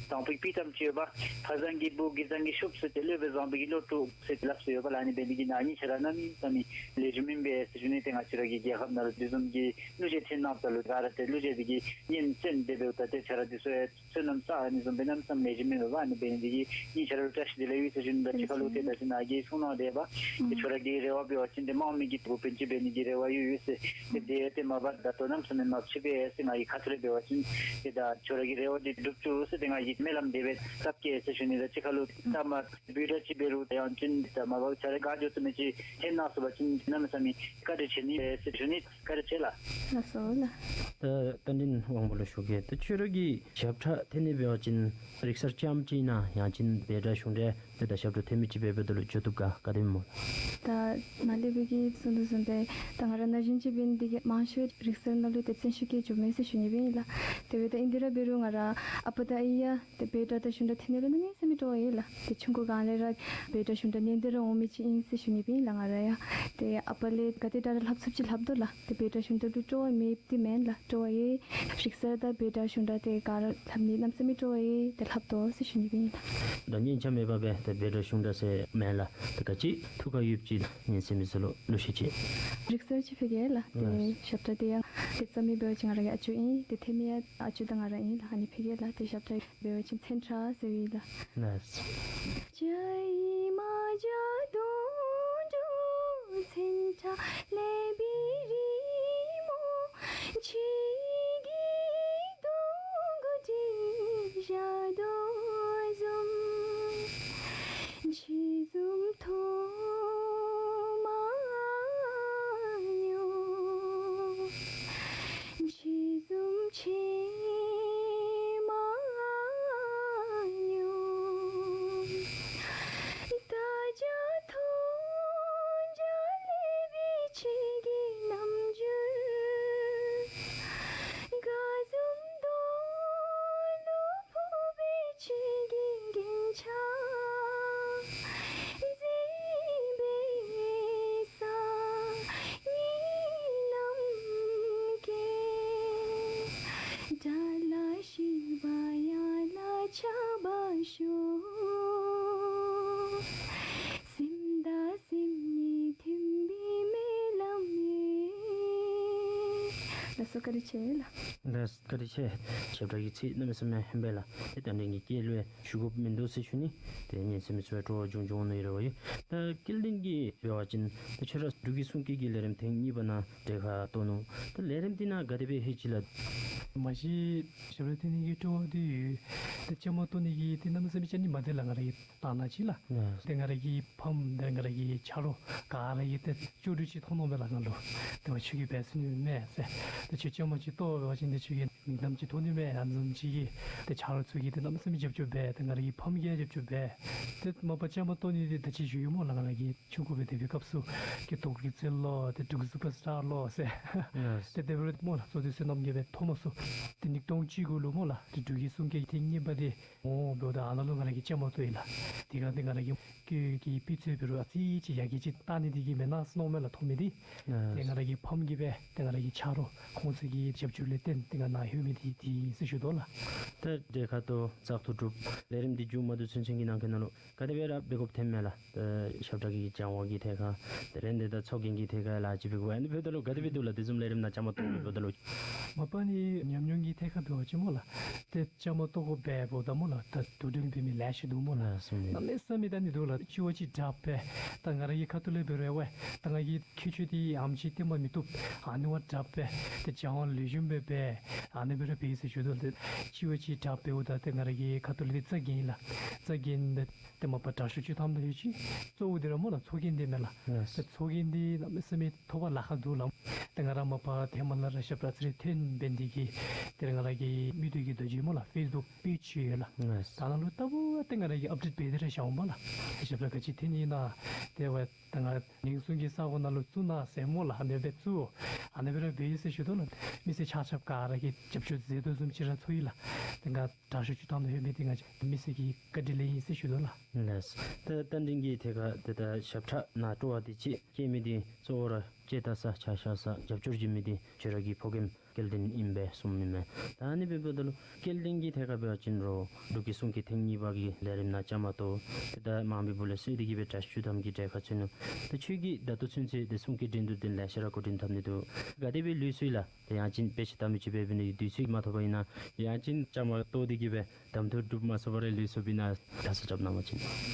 དང་ཕུ་གི་དཔྱེ་གཏམ་ཅིག་ཡོད་པ། ཕ་བཟང་གི་བུ་རྒྱུད་བཟང་གི་ཤུགས་ཟེར་ཏེ་སློབ་དཔོན་བཟང་པོ་གི་སློབ་ཕྲུག་ཟེར་ཏེ་སླབ་སྲོལ་ཡོད་པ་ལགས། ཨ་ནི་འབད་ནི་གིས་ནཱ་ངེའི་ཁྱོད་ར་གནམ་མེད་ས་མེད་ལས་རྒྱུ་མེན་པས་ཟེར་ཞུ་ནི། ཏེ་ང་བཅས་ར་གི་རྒྱལ་ཁབ་ནང་ལུ་དེ་བཟུམ་གྱི་གླུ་གཞས་འཐེན་གནངམ་ད་ལུ་ག་ར་ཏེ་གླུ་གཞས་འདི་གི་སྙན་གསན་ཏེ་འབདཝ་ད་ཏེ་ཁྱོད་ར་འདི་ཚུ་ཡང་བསོད་ནམས་བསགས་ཨ་ནི་བཟུམ་སྦེ་གནམ་མེད་ས་མེད་ལས་རྒྱུ་མེན་པས། ཨ་ནི་འབད་ནི་འདི་གིས་ངེའི་ཁྱོད་ར་ལུ་བཀྲ་ཤིས་བདེ་ལེགས་ཡོད་ཟེར་ཞུ་ནི། ད་ཅི་ཁ་ལུ་ཏེ་ད་ཅི་ནཱ་གིས་གསུང་གནང་དེས་པ། ཏེ་ཁྱོད་ར་གི་རེ་བ་འབད་བ་ཅིན་ཏེ་དམངས་མི་གི་འགོ་དཔོན་ཅིག་འབད་ནི་གི་རེ་བ་ཡོད་ཡོད་ཟེར། ཏེ་དེ་ཏེ་མ་པ་ད་ལྟོ་གནམ་མེད་ས་མེད་མ་ཚུད་པས་ཟེར། ང་གི་ཁ་ཐུག་ལས་འབད་བ་ཅིན་ཏེ་ད་ཁྱོད་ར་གི་རེ་བ་འདི་འགྲུབ་བཅུག་ཟེར་ཏེ་ང་གིས་སྨོན་ལམ་དེ་སྦེ་བཏབ་གེ་ཟེར་ཞུ་ནི། ད་ཅི་ཁ་ལུ་ད་མ་འབོད་སྒྲ་ཅིག་འབད་རུང་ད་ཡང་ཅིན་ད་མ་པ་ཁྱོད་ར་ག་འགྱོ་ཚུགས་མི་ཅིག་ཐོན་གནང་ཚུགས་པ་ཅིན་གནམ་མེད་ས་མེད་བཀའ་དྲིན་ཆེ་ནི་ཟེར་ཞུ་ནི། བཀའ་དྲིན་ཆེ་ལགས། ལགས་སོ་ལགས། ད་རྟ་མགྲིན་དབང་པོ་ལུ་ཞུ་གེ། ད་ཁྱོད་ར་གིས་ཞབས་ཁྲ་འཐེན་ནི་འབད་བ་ཅིན་རིག་གསར་རྐྱངམ་ཅིག་ཨིན་ན་ཡང་ཅིན་འབོད་སྒྲ་གཞུང་འགྲེལ་ཏེ་ད་ཞབས་བྲོ་འཐེན་མི་ཅིག་འབད་འབདཝ་ད་ལུ་འགྱོ་བཏུབ་ག་ག་དེ་སྨོ་ལགས། ད་ནཱ་ལས་འབད་གི་གསུང་དོ་བཟུམ་སྦེ་ད་ང་ར་ན་གཞོན་ཅིག་འབད་ནི་འདི་གིས་མང་ཤོས་རིག་གསར་ནང་ལུ་ཏེ་བརྩོན་ཤུགས་བསྐྱེད་འགྱོ་མས་ཟེར་ཞུ་ནི་སྦེ་ཨིན་ལགས། དེ་འབདཝ་ད་ཨིན་དེ་ར་འབད་རུང་ང་ར་ཨ་པ་དང་ཨའི་ཡང་ཏེ་འབོད་སྒྲ་དང་གཞུང་སྒྲ་འཐེན་ནི་ལུ་གནམ་མེད་ས་མེད་སྤྲོ་བ་ཡོད་ལགས། ཏེ་ཆུང་ཀུ་སྒང་ལས་ར་འབོད་སྒྲ་གཞུང་སྒྲ་ཉན་ཏེ་ར་འོང་མི་ཅིག་ཨིན་ཟེར་ཞུ་ནི་སྦེ་ཨིན་ལགས། ང་ར་ཡང་ཏེ་ཨ་པ་ལས་ག་དེ་དྲག་ར་ལྷབ་ཚུགསཔ་ཅིག་ལྷབ་དོ་ལགས། ཏེ་འབོད་སྒྲ་གཞུང་སྒྲ་ལུ་སྤྲོ་བ་མེདཔ་འདི་མེན་ལགས། སྤྲོ་བ་ཡོད། རིག་གསར་དང་འབོད་སྒྲ་གཞུང་སྒྲ་ཏེ་ག་ར་ལྷབ་ནི་གནམ་མེད་ས་མེད་སྤྲོ་བ་ཡོད། ཏེ་ལྷབ་དོ་ཟེར་ཞུ་ནི་སྦེ་ཨིན་ལགས། ད་སྙིང་རྗེ་མེད་པ་སྦེ་ཏེ་འབོད་སྒྲ་གཞུང་སྒྲ་ཟེར་མེན་ལགས། ད་ག་ཅི་ཐུགས་ཁར་ཡོདཔ་ཅིག་ཉན་གསན་མི་ཚུ་ལུ་གླུ་གཞས་ཅིག། རིག་གསར་ཅིག་ཕུལ་གེ་ལགས། ཏེ་ལགས། ཞབས་ཁྲ་འདི་ཡང་ཏེ་རྩོམ་མི་འབད་བ་ཅིན་ང་ར་གི་ཨ་ཅོ་ཨིན། ཏེ་འཐེན་མི་ཡང་ཨ་ཅོ་དང་ང་ར་ཨིན་ལགས། ཨ་ནི་ཕུལ་གེ་ལགས། ཏེ་ཞབས་ཁྲ་འབད་བ་ཅིན་མཚོན་ཁྲ་ཟེར་ཨིན་ལགས། ལགས། ལགས་སོ་བཀའ་དྲིན་ཆེ་ལགས། ལགས་བཀའ་དྲིན་ཆེ། ཞབས་ཁྲ་གི་ཚིག་གནམ་མེད་ས་མེད་ཧན་པས་ལགས། ཏེ་རྟ་མགྲིན་གྱི་སྐད་ལུ་ཞུ་དགོཔ་མིན་འདུག་ཟེར་ཞུ་ནི། ཏེ་ཉན་གསན་མི་ཚུ་ཡང་སྤྲོ་བ་བྱུང་བྱུང་ནི་རེ་བ་ཡོད། ད་སྐལ་ལྡན་གྱིས་འབད་བ་ཅིན་ད་ཁྱོད་ར་འབྲུག་གི་གསུང་སྐད་ཀྱི་ལས་རིམ་ཐེངས་གཉིས་པ་ནང་གྲལ་ཁར་གཏོགས་ནུག། ད་ལས་རིམ་འདི་ནང་ག་དེ་སྦེ་ལྷོད་ཅི་ལགས། མ་གཞི་ཞབས་བྲོ་འཐེན་ནི་གི་སྤྲོ་བ་འདི་ཡོད། ད་བཅའ་མར་གཏོགས་ནི་གི་འདི་གནམ་མེད་ས་མེད་ཅིག་ནི་མ་འདི་ལགས། ང་ར་གི་ལྟ་ན་ཅིག་ལགས། ལགས། ཏེ་ང་ར་གི་ཕམ་ཏེ་ང་ར་གི་ཆ་རོགས་ག་ར་གིས་ཏེ་ཅོག་འཐདཔ་ཅིག་མཐོང་མནོཝ་མས་ལགས་ང་ལུ། ཏེ་ཁྱོད་ཀྱིས་འབད་ཚུགས་ནི་མས་ཟེར། ཏེ་ཁྱོད་བཅའ་མར་ཅིག་གཏོགས་པ་ཅིན་ཏེ་ཁྱོད་ཀྱིས་མིང་གཏམ་ཅིག་ཐོབ་ནི་མས་ཨ་ནི་བཟུམ་ཅིག་གིས། ཏེ་ཆ་རོགས་ཚུ་གིས་ཏེ་གནམ་མེད་ས་མེད་རྒྱབ་སྐྱོར་འབད། ཏེ་ང་ར་གི་ཕམ་གིས་རྒྱབ་སྐྱོར་འབད། ཏེ་མ་པ་བཅའ་མར་གཏོགས་ནི་འདི་ད་ཅི་ཞུ་ཡི་སྨོ་ལགས། ང་ར་གི་ཆུང་ཀུ་སྦེ་སྡོད་པའི་སྐབས་སུ་སྐྱེས་སྟོབས་ཀྱི་རྩལ་ལོ་ཏེ་འབྲུག་སུ་པར་སི་ཊར་ལོ་ཟེར། ལགས། ཏེ་དེ་འབད་རུང་སྨོ་ལགས་གཙོ་བོ་དེ་བསོད་ནམས་རྒྱས་པའི་ཐོག་མ་སུ་ཏེ་ཉིས་སྟོང་བཅུ་དགུ་ལུ་སྨོ་ལགས་ཏེ་འབྲུག་གི་གསུང་སྐད་ཐེངས་གཉིས་པ་འདི་འོང་འབདཝ་ད་ཨ་ནཱ་ལུ་ང་ར་གིས་བཅའ་མར་གཏོགས་ཡི་ལགས། དེ་སྒང་འདི་ང་ར་གི་སྐད་ཀྱི་སྤུས་ཚད་འབད་རུང་ཨ་ཙི་ཅིག་ཡར་རྒྱས་ཅིག་བཏང་ནི་འདི་གིས་མེན་ན་ཟེར་མནོཝ་མས་ལགས་ཐོག་མེད་འདི། ལགས། ཏེ་ང་ར་གི་ཕམ་གིས་འབད། ཏེ་ང་ར་གི་ཆ་རོགས་ཁོང་ཚུ་གི་རྒྱབ་སྐྱོར་ལས་བརྟེན་ཏེ་ང་ནཱ་ལྷོད་མི་འདི་འདི་ཨིན་ཟེར་ཞུ་དོ་ལགས། ད་གྲལ་ཁར་གཏོགས་བཙག་འཐུ་གྲུབ། ལས་རིམ་འདི་མཇུག་མ་བསྡུ་ཚུན་ཚོད་ཀྱི་ནང་འཁོད་ནང་ལུ་ག་དེ་སྦེ་ར་འབད་དགོཔ་ཐོནམ་མས་ལགས། ད་ཞབས་ཁྲ་གི་སྦྱང་བ་གི་ཐད་ཁར་ཏེ་རེ་འདོད་དང་ཚོགས་རྒྱན་གྱི་ཐད་ཁར་ལཱ་ཅིག་འབད་དགོ་ཨ་ནི་འབདཝ་ད་ལུ་ག་དེ་སྦེ་འདུག་ལགས། དེ་བཟུམ་ལས་རིམ་ནང་བཅའ་མར་གཏོགས་འབདཝ་ད་ལུ། མ་པ་ནི་ཉམས་མྱོང་གི་ཐད་ཁར་འབད་བ་ཅིན་སྨོ་ལགས་ཏེ་བཅའ་མར་གཏོགས་དགོ་འབདཝ་ད་སྨོ་ལགས་ད་དོ་འགྲན་འབད་མི་ལེ་ཤ་འདུག་སྨོ་ལགས། ལགས་སོ། གནམ་མེད་ས་མེད་ད་ནི་འདུག་ལགས། ཅིག་བ་ཅིག་དྲག་པས། ད་ང་ར་གི་ཁ་ཐུག་ལས་འབད་རུང་ཝའི་ད་ང་གིས་ཁྱད་ཆོས་འདི་ཨ་ནེམ་ཅིག་སྟོན་པར་མི་བཏུབ། ཨ་ནི་བ་དྲག་པས། ཏེ་སྦྱང་བ་ལེགས་ཤོམ་སྦེ་འབད། ཨ་ནི་འབད་རུང་འབད་ཟེར་ཞུ་དོ་ལགས། ཅིག་བ་ཅིག་ གི་དྲག་འབདཝ་ད་ཏེ་ང་ར་གི་ཁ་ཐུག་ལས་ཏེ་རྩ་འགེངས་ལགས། རྩ་འགེངས་ཏེ་ཏེ་མ་པ་དྲག་ཤོས་བཅུ་ཐམ་དང་ཡོད་ཅི། གཙོ་བོ་འདི་ར་སྨོ་ལགས་ཚོགས་རྒྱན་འདི་མས་ལགས། ལགས། ཏེ་ཚོགས་རྒྱན་འདི་གནམ་མེད་ས་མེད་ཐོབ་པ་ལཱ་ཁག་འདུག་ལགས། ཏེ་ང་ར་མ་པ་ཐེངས་མ་ལ་ར་ཞབས་ཁྲ་ཚུ་རེ་འཐེན་འབད་ནི་དེ་གིས་ཏེ་ར་ང་ར་གི་མིག་ཏོ་གི་རྡོ་རྗེ་སྨོ་ལགས་ཕེསི་བུཀ་པེཇ་ཅིག་ཡོད་ལགས། ལགས། ད་ནང་ལུ་ལྟ་བུ་ཏེ་ང་ར་གིས་ཨཔ་ཌེཊ་འབད་དེ་ར་བཞགཔ་མས་ལགས། ཞབས་ཁྲ་ག་ཅི་འཐེན་ནི་ཨིན་ན་ཏེ་འབདཝ་ད་ང་ཉེན་སྲུང་གི་ས་གོ་ནང་ལུ་བཙུགས་གནང་ཟེར་སྨོ་ལགས། ཨ་ནི་སྦེ་བཙུགས། ཨ་ནི་སྦེ་ར་འབད་ཡི་ཟེར་ཞུ་དོ་ལགས། མི་སེར་ཆ་ཁྱབ་ག་ར་གིས་རྒྱབ་སྐྱོར་མཛད་དོ་བཟུམ་ཅིག་ར་ཚོར་ཡི་ལགས། ཏེ་ང་དྲག་ཤོས་བཅུ་ཐམ་དང་ཡོད་མི་འདི་ང་བཅས་མི་སེར་གྱི་བཀའ་དྲིན་ལས་ཨིན་ཟེར་ཞུ་དོ་ལགས། ལགས། ད་རྟ་མགྲིན་གྱི་ཐད་ཁར་ཏེ་ད་ཞབས་ཁྲ་ནང་སྤྲོ་བ་འདི་ཅིག་སྐྱེ་མི་འདི་གཙོ་བོ་ར་ལྕེ་ལྟ་ས་ཆ་བཞག་ས་རྒྱབ་སྐྱོར་བྱིན་མི་འདི་ཁྱོད་ར་གི་ཕོ་རྒནམ་སྐལ་ལྡན་ཨིན་པས་གསུངམ་ཨིན་མས། ད་ཨ་ནི་འབདཝ་ད་ལུ་སྐལ་ལྡན་གྱི་ཐད་ཁར་འབད་བ་ཅིན་རོགས་འབྲུག་གི་གསུང་སྐད་ཐེངས་གཉིས་པ་གི་ལས་རིམ་ནང་བཅའ་མར་གཏོགས། ཏེ་ད་མང་པོའི་སྦུག་ལས་གསོལ་ཏེ་གིས་སྦེ་དྲག་ཤོས་བཅུ་ཐམ་གྱི་གྲལ་ཁར་ཚུད་ནུག། ད་ཁྱོད་ཀྱིས་ད་ལྟོ་ཚུན་ཚོད་ཏེ་གསུང་སྐད་འགྲན་བསྡུར་འདི་ལེ་ཤ་ར་འགོ་འདྲེན་འཐབ་ནི་འདུག། ག་དེ་སྦེ་ལུས་སོ་ཡི་ལགས། ཏེ་ཡང་ཅིན་དཔེ་ཆ་ལྟ་མི་ཅིག་འབད་འབད་ནི་དུས་ཚོད་མ་ཐོབ་པ་ཨིན་ན་ཡང་ཅིན་བཅའ་མར་གཏོགས་ཏེ་གིས་སྦེ་གདམ་འཐུ་གྲུབ་མ་ཚུགས་པར་ལུས་སོཔ་ཨིན་ན་ད་ས་རྐྱབ་གནང་བ་ཅིན།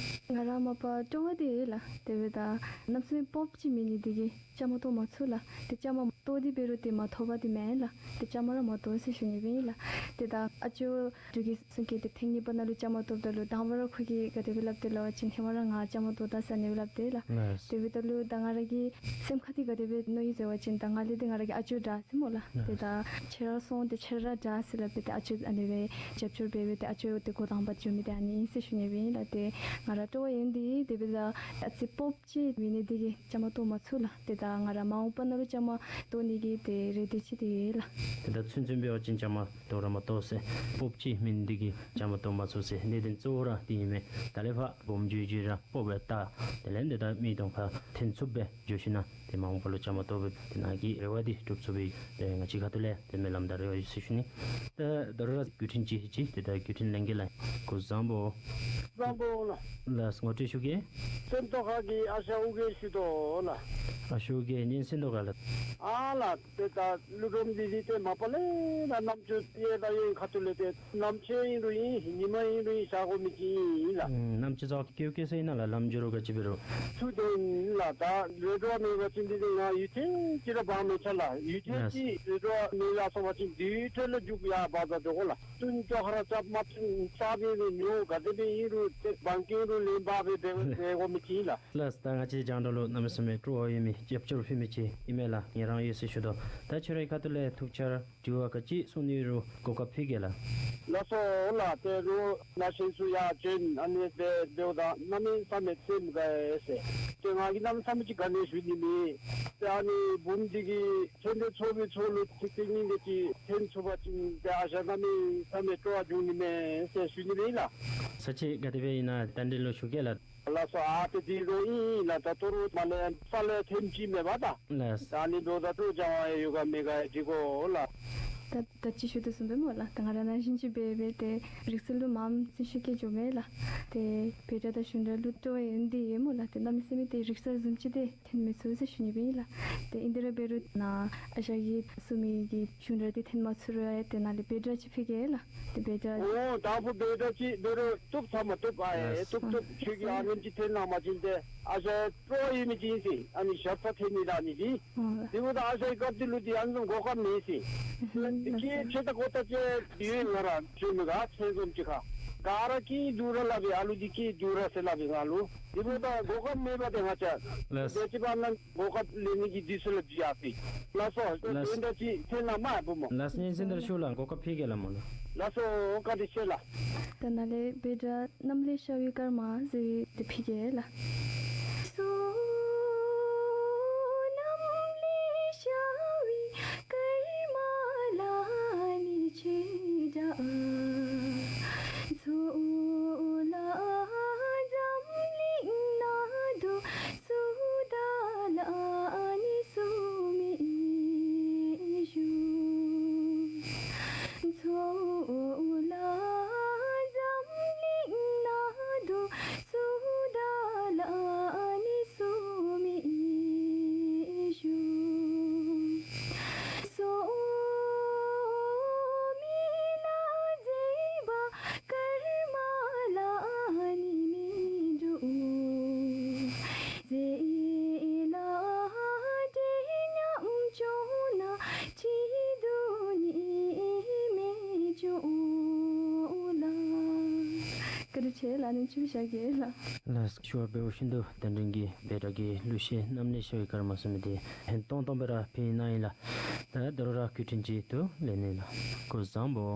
ང་ར་མ་པ་སྤྲོ་བ་འདི་ཡོད་ལགས། དེ་འབདཝ་ད་གནམ་མེད་ས་མེད་སྤོབས་ཅིག་མེད་ནི་དེ་གིས་བཅའ་མར་གཏོགས་མ་ཚུགས་ལགས། ཏེ་བཅའ་མར་གཏོགས་ཏེ་འབད་རུང་ཏེ་མ་ཐོབ་པ་འདི་མེན་ལགས། ཏེ་བཅའ་མར་ར་མ་གཏོགས་ཟེར་ཞུ་ནི་སྦེ་ཨིན་ལགས། ཏེ་ད་ཨ་ཅོ་འབྲུག་གི་གསུང་སྐད་འདི་ཐེངས་གཉིས་པ་ནང་ལུ་བཅའ་མར་གཏོགསཔ་ད་ལུ་དང་པ་ར་ཁོ་གིས་ག་དེ་སྦེ་སླབ་དེས་ལབ་པ་ཅིན་ཧེ་མ་ར་ང་བཅའ་མར་གཏོགས་ད་ཟེར་ཨ་ནི་སྦེ་སླབ་དེས་ལགས། ལགས། དེ་འབདཝ་ད་ལུ་ད་ང་ར་གི་སེམས་ཁར་འདི་ག་དེ་སྦེ་མནོ་ཡི་ཟེར་བ་ཅིན་ད་ང་ལས་ཏེ་ང་ར་གི་ཨ་ཅོ་དྲག་ཟེར་སྨོ་ལགས། ཏེ་ད་ཁྱོད་ར་སོང་སྟེ་ཁྱོད་ར་དྲག་ཟེར་སླབ་སྦེ་ཏེ་ཨ་ཅོ་ཨ་ནི་སྦེ་རྒྱབ་སྐྱོར་འབད་སྦེ་ཏེ་ཨ་ཅོ་ཏེ་འགོ་དང་པ་འགྱོ་མི་འདི་ཨ་ནི་ཨིན་ཟེར་ཞུ་ནི་སྦེ་ཨིན་ལགས། ཏེ་ང་ར་སྤྲོ་བ་ཡོད་ནི་འདི་དེ་འབདཝ་ད་ཨ་ཙི་སྤོབས་ཅིག་མེད་ནི་དེ་གིས་བཅའ་མར་གཏོགས་མ་ཚུགས་ལགས། ཏེ་ད་ང་ར་མ་འོངས་པ་ནང་ལུ་བཅའ་མར་གཏོགས་ནི་གི་ཏེ་རེ་འདུན་ཅིག་འདི་ཡོད་ལགས། ཏེ་ད་ཚུན་ཚོད་འབད་བ་ཅིན་བཅའ་མར་གཏོགས་ར་མ་གཏོགས་ཟེར་སྤོབས་ཅིག་མེད་ནི་དེ་གིས་བཅའ་མར་གཏོགས་མ་ཚུགས་ཟེར་གནད་དོན་གཙོ་བོ་ར་འདི་ཨིན་མས། ད་ལས་ཕར་སྦོམ་འགྱོ་འགྱོ་ར་སྤོབས་སྦེ་ལྟ། དེ་ལས་ཏེ་ད་མི་གདོང་ཁར་འཐོན་ཚུགསཔ་སྦེ་འགྱོ་ཞིན་ན་ཏེ་མ་འོངས་པ་ལུ་བཅའ་མར་གཏོགས་སྦེ་ཏེ་ནཱ་གི་རེ་བ་འདི་འགྲུབ་ཚུགས་པའི་ཏེ་ང་བཅས་ཁ་ཐུག་ལས་ཏེ་སྨོན་ལམ་དང་རེ་བ་ཡོད་ཟེར་ཞུ་ནི། ད་ད་རུང་ར་བརྒྱུད་འཕྲིན་ཅིག་ཅིག་ཏེ་ད་བརྒྱུད་འཕྲིན་ལེན་གེ་ལགས། སྐུ་གཟུགས་བཟང་པོ། བཟང་པོ་ལགས། ལགས་ངོ་སྤྲོད་ཞུ་གེ། སེམས་རྟོགས་ཁ་གི་ཨ་ཞང་ཨོ་རྒྱན་ཞུ་དོ་ལགས། ཨ་ཞང་ཨོ་རྒྱན་གཉན་སེང་རྡོ་སྒང་ལགས། ཨ་ལགས། ཏེ་ད་ཀླུ་སྒྲུབ་འདི་འདི་ཏེ་མ་པ་ལས་ད་རྣམ་ཅོ་ཡང་ད་ཡང་ཁ་ཐུག་ལས་ཏེ་གནམ་ཕྱེད་ཨིན་རུང་ཨིན་ཉིན་མ་ཨིན་རུང་ཨིན་བཞག་དགོ་མི་ཅིག་ཨིན་ལགས། ཨུམ་གནམ་ཕྱེད་ཚ་བ་སྐྱོ་སྐྱོ་ཟེར་ཨིན་ན་ལགས། ལམ་འགྱོ་རུང་ག་ཅི་འབད་རུང་ཚུར་ཏེ་ཨིན་ལགས། ད་རེད་འགྲོ་མེད་པ་ཅིན་འདི་ནི་ང་ཡུན་ཐུང་ཅིག་ར་འབག་མི་ཆོག་ལགས། ཡུན་ཐུང་ཅིག་རེད་འགྲོ་མེད་ཡར་སོང་པ་ཅིན་དེ་འཕྲོ་ལས་རྒྱུག་ཡར་འབག་ད་འགྱོ་དགོ་ལགས། བཙུན་ཅོག་ཁ་ར་རྐྱབ་མ་བཙུན་ས་སྦེ་སྦེ་ཉོ་ག་དེ་སྦེ་ཨིན་རུང་ཏེ་བང་ཀེང་རུང་ལེན་འབག་སྦེ་འབད་འབད་དགོ་མི་ཅིག་ཨིན་ལགས། ལགས། ད་ང་བཅས་རྒྱང་བསྒྲགས་ལུ་གནམ་མེད་ས་མེད་སྤྲོ་བ་ཡོད་མི་རྒྱབ་སྐྱོར་ཕུལ་མི་ཅིག་ཨིན་མས་ལགས། ངལ་རངས་ཡོད་ཟེར་ཞུ་དོ། ད་ཁྱོད་རའི་ཁ་ཐུག་ལས་ཐུགས་འཆར་དྲི་བ་ག་ཅི་གསུང་ནི་རུང་གོ་སྐབས་ཕུལ་གེ་ལགས། ལགས་སོ་ལགས། ཏེ་རུང་ནཱ་གཞེས་སུ་ཡར་བྱོན་ཨ་ནི་སྦེ་འབདཝ་ད་གནམ་མེད་ས་མེད་སེམས་དགའ་ཡི་ཟེར། ཏེ་ང་གིས་གནམ་མེད་ས་མེད་ཅིག་ག་ནི་ཞུ་ནི་མེད། ཏེ་ཨ་ནི་བུམོ་འདི་གིས་ཚེ་འདི་ཚོགས་པའི་ཚོགས་ལུ་ཚིག་རྩི་སྙིང་འདོད་ཅིག་འཐོན་ཚུགས་པ་ཅིན་ཏེ་ཨ་ཞང་གནམ་མེད་ས་མེད་སྤྲོ་བ་འབྱུང་ནི་མས་ཟེར་ཞུ་ནི་མས་ལགས། ས་ཆ་ག་དེ་སྦེ་ཨིན་ན་རྟ་མགྲིན་ལུ་ཞུ་གེ་ལགས། ལགས་སོ། ཨ་ཏེ་འདི་རུང་ཨིན་ལགས། ད་ལྟོ་རུང་མར་ལས་ས་ལས་ཐེངས་ཅིག་མེད་པ་ད། ལགས། ད་ཨ་ནི་འབདཝ་ད་ཏེ་བྱང་ཡོད་ག་མེད་ག་འདི་གོ་ལགས། ད་ད་ཅི་ཞུ་དོ་བཟུམ་སྦེ་སྨོ་ལགས། ད་ང་ར་ནང་བཞིན་ཅིག་འབད་འབད་ཏེ་རིག་གསར་ལུ་མངམ་བརྩོན་ཤུགས་བསྐྱེད་འགྱོཝ་མས་ལགས། ཏེ་འབོད་སྒྲ་དང་གཞུང་སྒྲ་ལུ་སྤྲོ་བ་ཡོད་ནི་འདི་ཨིན་སྨོ་ལགས། ཏེ་གནམ་མེད་ས་མེད་ཏེ་རིག་གསར་བཟུམ་ཅིག་ཏེ་འཐོན་མི་ཚུགས་ཟེར་ཞུ་ནི་སྦེ་ཨིན་ལགས། ཏེ་ཨིན་དེ་ར་འབད་རུང་ནཱ་ཨ་ཞང་གིས་གསུང་མི་གི་གཞུང་སྒྲ་འདི་འཐོན་མ་ཚུགས་རུང་ཡང་ཏེ་ནཱ་ལས་འབོད་སྒྲ་ཅིག་ཕུལ་གེ་ལགས། ཏེ་འབོད་སྒྲ། ཨོ་དང་པ་འབོད་སྒྲ་ཅིག་འབད་རུང་བཏུབ་ཚར་མ་བཏུབ་ཨ་ཡེ་ལགས། བཏུབ་བཏུབ། ཁྱོད་ཀྱིས་ཨ་ནེམ་ཅིག་འཐོན་གནང་བ་ཅིན་ཏེ་ཨ་ཞང་སྤྲོ་བ་ཡོད་མི་ཅིག་ཨིན་ཟེར། ཨ་ནི་ཞབས་ཁྲ་འཐེན་ནི་ར་ཨ་ནི་ཅིག། ཨོ་ལགས། དེ་འབདཝ་ད་ཨ་ཞང་གི་སྐབས་འདི་ལུ་འདི་ཨ་ནི་བཟུམ་གོ་སྐབས་མེད་ཟེར། ཨུམ་ཁྱེད་ལགས་སོ། ཁྱེད་ད་གོ་ད་ཅིག་ཡོད་ང་ར་ཞུ་མི་ག་ཚེ་འཛོམས་ཅིག་ཁར་ག་ར་སྐྱིད་སྡུག་ར་སླབ་པས། ཨ་ལུ་འདི་སྐྱིད་སྡུག་ར་ཟེར་སླབ་པས་ང་ལུ། དེ་འབདཝ་ད་གོ་སྐབས་མེད་པ་ཏེ་ང་བཅས། ལགས། དེ་ཅིག་འབད་ན་གོ་སྐབས་ལེན་ནི་གི་དུས་ཚོད་ལུ་འགྱོ་ཡར་སོང་ཡི། ལགས་སོ། ལགས། འབོད་སྒྲ་ཅིག་འཐོན་གནང་མས་བུམོ། ལགས། གཉན་སེང་རྡོར་ལགས་ཤོག་ལགས། གོ་སྐབས་ཕུལ་གེ་ལགས་སྨོ་ལགས། ལགས་སོ། བཀའ་དྲིན་ཆེ་ལགས། ད་ནཱ་ལས་འབོད་སྒྲ་གནམ་ལས་ཤར་བའི་སྐར་མ་ཟེར་བའི་འདི་ཕུལ་གེ་ལགས། བཀའ་དྲིན་ཆེ་ལགས། ཨ་ནི་ཅིག་བཞག་གེ་ལགས། ལགས། ཞུ་བ་འབདཝ་བཞིན་དུ་རྟ་མགྲིན་གྱིས་འབད་སྒྲ་གི་གླུ་གཞས་རྣམ་གླེང་ཞུ་བའི་སྐར་མ་ཚུ་མི་འདི་ཧིང་ཏོང་ཏོ་སྦེ་ར་ཕུལ་གནང་ཡི་ལགས། ད་ད་རུང་ར་བཀའ་དྲིན་ཆེ་ལགས། ལགས་ནི་ལགས། སྐུ་གཟུགས་བཟང་པོ།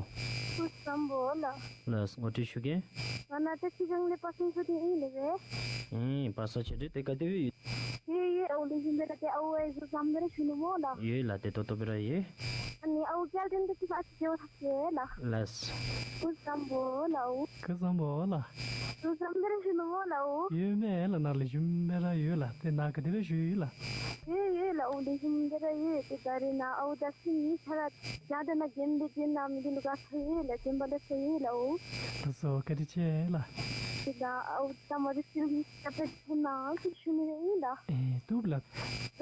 སྐུ་གཟུགས་བཟང་པོ་ལགས། ལགས། ངོ་སྤྲོད་ཞུ་གེ། ང་ནཱ་བཀྲ་ཤིས་སྒང་ལས་པ་སངས་ཚུ་འདི་ཨིན་ལགས། ཨེ་པ་སངས་ཆེ་འདི་ཏེ་ག་དེ་སྦེ་ཡོད། ཡོད་ཡོད། ཨའུ་ལེགས་ཤོམ་སྦེ་ར་ཏེ་ཨའུ་ཨེ་གཟུགས་བཟང་པོ་ར་ཞུ་ནི་སྨོ་ལགས། ཡོད་ལགས། ཏེ་ཏོག་ཏོ་སྦེ་ར་ཡོད། ཨ་ནི་ཨའུ་སྐྱེལ་དོན་དེ་ཅིག་ཨ་ཙི་ཅིག་ཐབས་ཤེས་ལགས། ལགས། སྐུ་གཟུགས་བཟང་པོ་ལགས། སྐུ་གཟུགས་བཟང་པོ་ལགས། སྐུ་གཟུགས་བཟང་པོ་ར་ཞུ་ནི་སྨོ་ལགས། ཡོད་མས་ལགས། ནཱ་ལེགས་ཤོམ་སྦེ་ར་ཡོད་ལགས། ཏེ་ནཱ་ག་དེ་སྦེ་བཞུགས་ཡོད་ལགས། ཡོད་ཡོད་ལགས། ཨའུ་ལེགས་ཤོམ་སྦེ་ར་ཡོད། ཏེ་ད་རེས་ནཱ་ཨའུ་ད་ཚུན་ཚར་ར་ཡང་ད་ནཱ་རྒན་འདི་རྒན་ནཱ་མི་འདི་ལུ་ག་ཚོད་ཡོད་ལགས། རྒན་པ་ལུ་ཚོད་ཡོད་ལགས། ཨོ། ལགས་སོ། བཀའ་དྲིན་ཆེ་ལགས། ཏེ་ད་ཨའུ་ད་མ་རེ་སིལ་ལི་ད་པེ་ཐོན་ན་ཟེར་ཞུ་ནི་རེ་ཨིན་ལགས། ཨེ་བཏུབ་ལགས།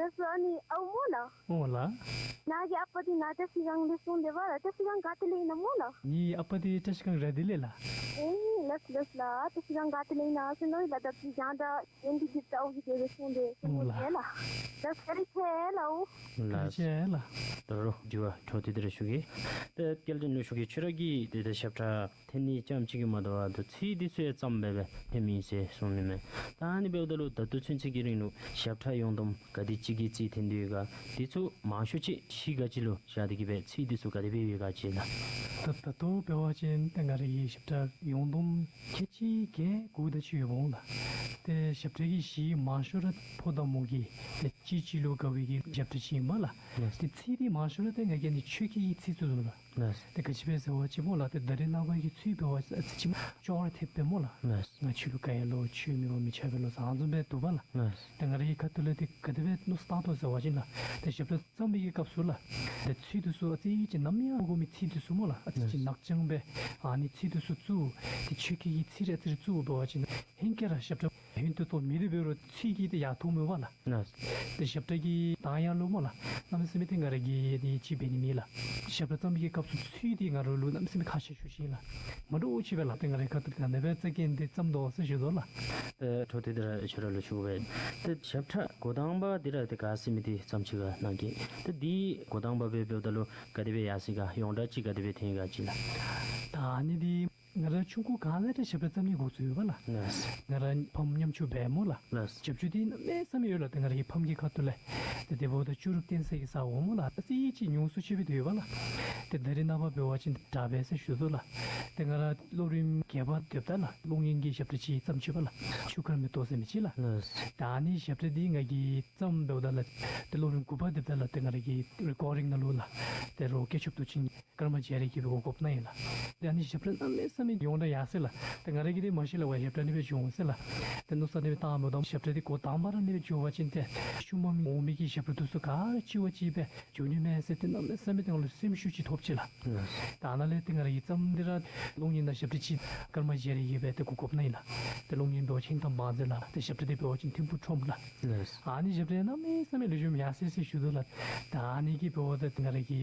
ལགས་སོ། ཨ་ནི་ཨའུ་སྨོ་ལགས། ཨོ་ལགས། ནཱ་གི་ཨ་པ་འདི་ནཱ་བཀྲ་ཤིས་སྒང་ལས་སོང་སྟེ་འབད་ར་བཀྲ་ཤིས་སྒང་ག་ཏེ་ལས་ཨིན་ན་སྨོ་ལགས། ངེའི་ཨ་པ་འདི་བཀྲ་ཤིས་སྒང་ར་དི་ལས་ལགས། ཨེ་ལགས་ལགས་ལགས། བཀྲ་ཤིས་སྒང་ག་ཏེ་ལས་ཨིན་ན་ཟེར་མནོ་ཡི་ལགས། ད་ཅི་ཡང་ད་ཨེ་འདི་འདི་ད་ཨའུ་གིས་དེ་སྦེ་གསུངས་ཏེ་ཨོ་ལགས། ལགས། བཀའ་དྲིན་ཆེ་ལགས། ཨོ། བཀའ་དྲིན་ཆེ་ལགས། ད་རུང་དྲི་བ་འཕྲོ་མཐུད་དེ་ར་ཞུ་གེ། ད་སྐལ་ལྡན་ལུ་ཞུ་གེ། ཁྱོད་ར་གིས་ཏེ་ད་ཞབས་ཁྲ་འཐེན་ནི་རྐྱངམ་ཅིག་གིས་མ་དོ་བར་དུ་ཚིག་འདི་ཚུ་ཡང་བརྩམས་སྦེ་སྦེ་འཐེནམ་ཨིན་ཟེར་གསུངས་མི་མས། ད་ཨ་ནི་འབདཝ་ད་ལུ་ད་ལྟོ་ཚུན་ཚོད་ཀྱི་རིང་ལུ་ཞབས་ཁྲ་ཡོངས་བསྡོམས་ག་དེ་ཅིག་གི་རྩིས་འཐེན་དོ་ཡོད་ག། དེ་ཚུ་མང་ཤོས་ཅིག་གཞི་ག་ཅི་ལུ་བཞག་སྟེ་གི་སྦེ་ཚིག་འདི་ཚུ་ག་དེ་སྦེ་ཡོད་ག་ཅིག་ལགས། ད་ད་ལྟོ་འབད་བ་ཅིན་ཏེ་ང་རའི་ཞབས་ཁྲ་ཡོངས་བསྡོམས་ཁལ་གཅིག་བརྒྱད་དགུ་དེ་ཅིག་ཡོདཔ་འོང་ལགས། ཏེ་ཞབས་ཁྲ་གི་གཞི་མང་ཤོས་ར་ཕོ་དང་མོ་གི་ཏེ་གཅིག་གཅིག་ལུ་དགའ་བའི་གི་ཞབས་ཁྲ་ཅིག་ཨིན་མས་ལགས། ལགས། ཏེ་ཚིག་འདི་མང་ཤོས་ར་ཏེ་ང་གིས་ཨ་ནི་ཆོས་སྐད་ཀྱི་ཚིག་བཙུགས་དོ་ལགས། ལགས། ཏེ་ག་ཅི་སྦེ་ཟེར་བ་ཅིན་སྨོ་ལགས། ཏེ་ད་རེས་ནངས་པ་གི་ཚིག་འབད་བ་ཅིན་ཅིག་ཅོག་ར་འཐདཔ་སྦེ་སྨོ་ལགས། ལགས། ང་ཁྱོད་ལུ་དགའ་ཡི་ལོ། ཁྱོད་མེད་པར་མི་ཆགས་པས་ལོ་ཟེར་ཨ་ནི་བཟུམ་སྦེ་འདུག་པ་ལགས། ལགས། ཏེ་ང་རའི་ཁ་ཐུག་ལས་ཏེ་ག་དེ་སྦེ་མནོ་བསམ་བཏང་དོ་ཟེར་བ་ཅིན་ལགས། ཏེ་ཞབས་ཁྲ་བརྩམ་པའི་གི་སྐབས་སུ་ལགས། ཏེ་ཚིག་འདི་ཚུ་ཨ་ཙི་ཅིག་ནམ་ཡང་མ་གོ་མི་ཚིག་འདི་ཚུ་སྨོ་ལགས། ཨ་ཙི་ཅིག་ལགས། ནག་ཅང་སྦེ་ཨ་ནི་ཚིག་འདི་ཚུ་བཙུགས། ཏེ་ཆོས་སྐད་ཀྱི་ཚིག་རེ་ཨ་ཙི་རེ་བཙུགས་འབད་བ་ཅིན་ཧེང་སྐལ་ར་ཞབས་ཁྲ་ཧིང་ཏོང་ཏོ་མི་འདི་འབད་རུང་ཚིག་གི་ཏེ་ཡར་ཐོན་མི་འོང་ལགས། ལགས། ཏེ་ཞབས་ཁྲ་གི་གདངས་དབྱངས་ལུ་སྨོ་ལགས། གནམ་མེད་ས་མེད་ཏེ་ང་ར་གིས་ཏེ་ཅིག་འབད་ནི་མེད་ལགས། ཞབས་ཁྲ་བརྩམ་པའི་གི་སྐབས་སུ་ཚིག་འདི་ང་ར་ལུ་གནམ་མེད་ས་མེད་ཁག་ཆེ་ཤོས་ཅིག་ཨིན་ལགས། མ་འདྲཝ་ཅིག་སྦེ་ལགས། ཏེ་ང་རའི་ཁ་ཐུག་ལས་ཨ་ནེ་སྦེ་རྩ་འགེངས་ཏེ་བརྩམ་དོ་ཟེར་ཞུ་དོ་ལགས། ཏེ་འཕྲོ་མཐུད་དེ་ར་ཁྱོད་ར་ལུ་ཞུ་བས། ཏེ་ཞབས་ཁྲ་འགོ་དང་པ་འདི་ར་ཏེ་ག་ཟེར་མི་འདི་བརྩམས་ཅི་ག་ནཱ་གིས། ཏེ་འདི་འགོ་དང་པ་སྦེ་འབདཝ་ད་ལུ་ག་དེ་སྦེ་ཡར་སོ་ཡི་ག། ཡོངས་གྲགས་ཅིག་ག་དེ་སྦེ་ཐོན་ཡི་ག་ཅིག་ལགས། ད་ཨ་ནི་འདི་ང་ར་ཆུང་ཀུ་སྒང་ལས་ཏེ་ཞབས་ཁྲ་བརྩམ་ནི་འགོ་བཙུགས་ཡོདཔ་ལགས། ལགས། ང་ར་ཕམ་མཉམ་ཞུགས་འབད་སྨོ་ལགས། ལགས། བྱབས་ཆུ་འདི་གནམ་མེད་ས་མེད་ཡོད་ལགས། ཏེ་ང་རའི་ཕམ་གྱི་ཁ་ཐུག་ལས་ཏེ་དེ་འབདཝ་ད་ཆུ་རུད་བཏོན་ས་གི་ས་འོང་སྨོ་ལགས། ཨ་ཙི་ཅིག་ཉུང་སུ་ཅིག་སྦེ་སྡོད་ཡོདཔ་ལགས། ཏེ་ད་རེས་ནངས་པ་འབད་བ་ཅིན་དྲག་པས་ཟེར་ཞུ་དོ་ལགས། ཏེ་ང་ར་སློབ་རིམ་བརྒྱད་པ་སྡོདཔ་ད་ལགས། གློག་བརྙན་གྱི་ཞབས་ཁྲ་ཅིག་བརྩམས་ཅི་པ་ལགས། ཆུ་ཁར་མེ་ཏོག་ཟེར་མི་ཅིག་ལགས། ལགས། ད་ཨ་ནི་ཞབས་ཁྲ་འདི་ང་གིས་བརྩམས་འབདཝ་ད་ལགས། ཏེ་སློབ་རིམ་དགུ་པ་སྡོདཔ་ད་ལགས། ཏེ་ང་ར་གི་རི་ཀོཌ་རིང་ནང་ལུ་ལགས། ཏེ་རོགས་སྐྱེས་མཆོག་མཐུ་ཆེན་ཀརྨ་རྗེ་ར་གིས་སྦེ་གོ་སྐབས་གནང་ཡི་ལགས། ཏེ་ཨ་ནི་ཞབས་ཁྲ་གནམ་མེད་ས་མེད་ཡོངས་གྲགས་ཡར་སོ་ཡི་ལགས། ཏེ་ང་ར་གིས་ཏེ་མ་ཤེས་ལགས། ཝའི་ཞབས་ཁྲ་ཨ་ནི་སྦེ་འགྱོ་འོང་ཟེར་ལགས། ཏེ་མནོ་བསམ་ཨ་ནི་སྦེ་བཏངམ་ད་ཞབས་ཁྲ་འདི་འགོ་དང་པ་ར་ཨ་ནི་སྦེ་འགྱོ་བ་ཅིན་ཏེ་ཤུལ་མ་མི་འོང་མི་གི་ཞབས་ཁྲ་འདི་ཚུ་ག་ར་གཅིག་བ་གཅིག་སྦེ་འགྱོ་ནི་མས་ཟེར་ཏེ་གནམ་མེད་ས་མེད་ཏེ་ང་ལུ་སེམས་ཤུགས་ཅིག་ཐོབ་ཅི་ལགས། ལགས། ད་ཨ་ནཱ་ལས་ཏེ་ང་ར་གིས་བརྩམས་འདི་ར་གློག་བརྙན་ནང་ཞབས་ཁྲ་ཅིག་ཀརྨ་རྗེ་ར་གིས་སྦེ་ཏེ་གོ་སྐབས་གནང་ཡི་ལགས། ཏེ་གློག་བརྙན་འབད་བ་ཅིན་ཐིམ་ཕུག་ཁྲོམ་ལགས། ཏེ་ཞབས་ཁྲ་འདི་འབད་བ་ཅིན་ཐིམ་ཕུག་ཁྲོམ་ལགས། ལགས། ཨ་ནི་ཞབས་ཁྲ་གནམ་མེད་ས་མེད་ལེགས་ཤོམ་ཡར་སོ་ཡི་ཟེར་ཞུ་དོ་ལགས། ད་ཨ་ནི་གིས་འབདཝ་ད་ང་ར་གི་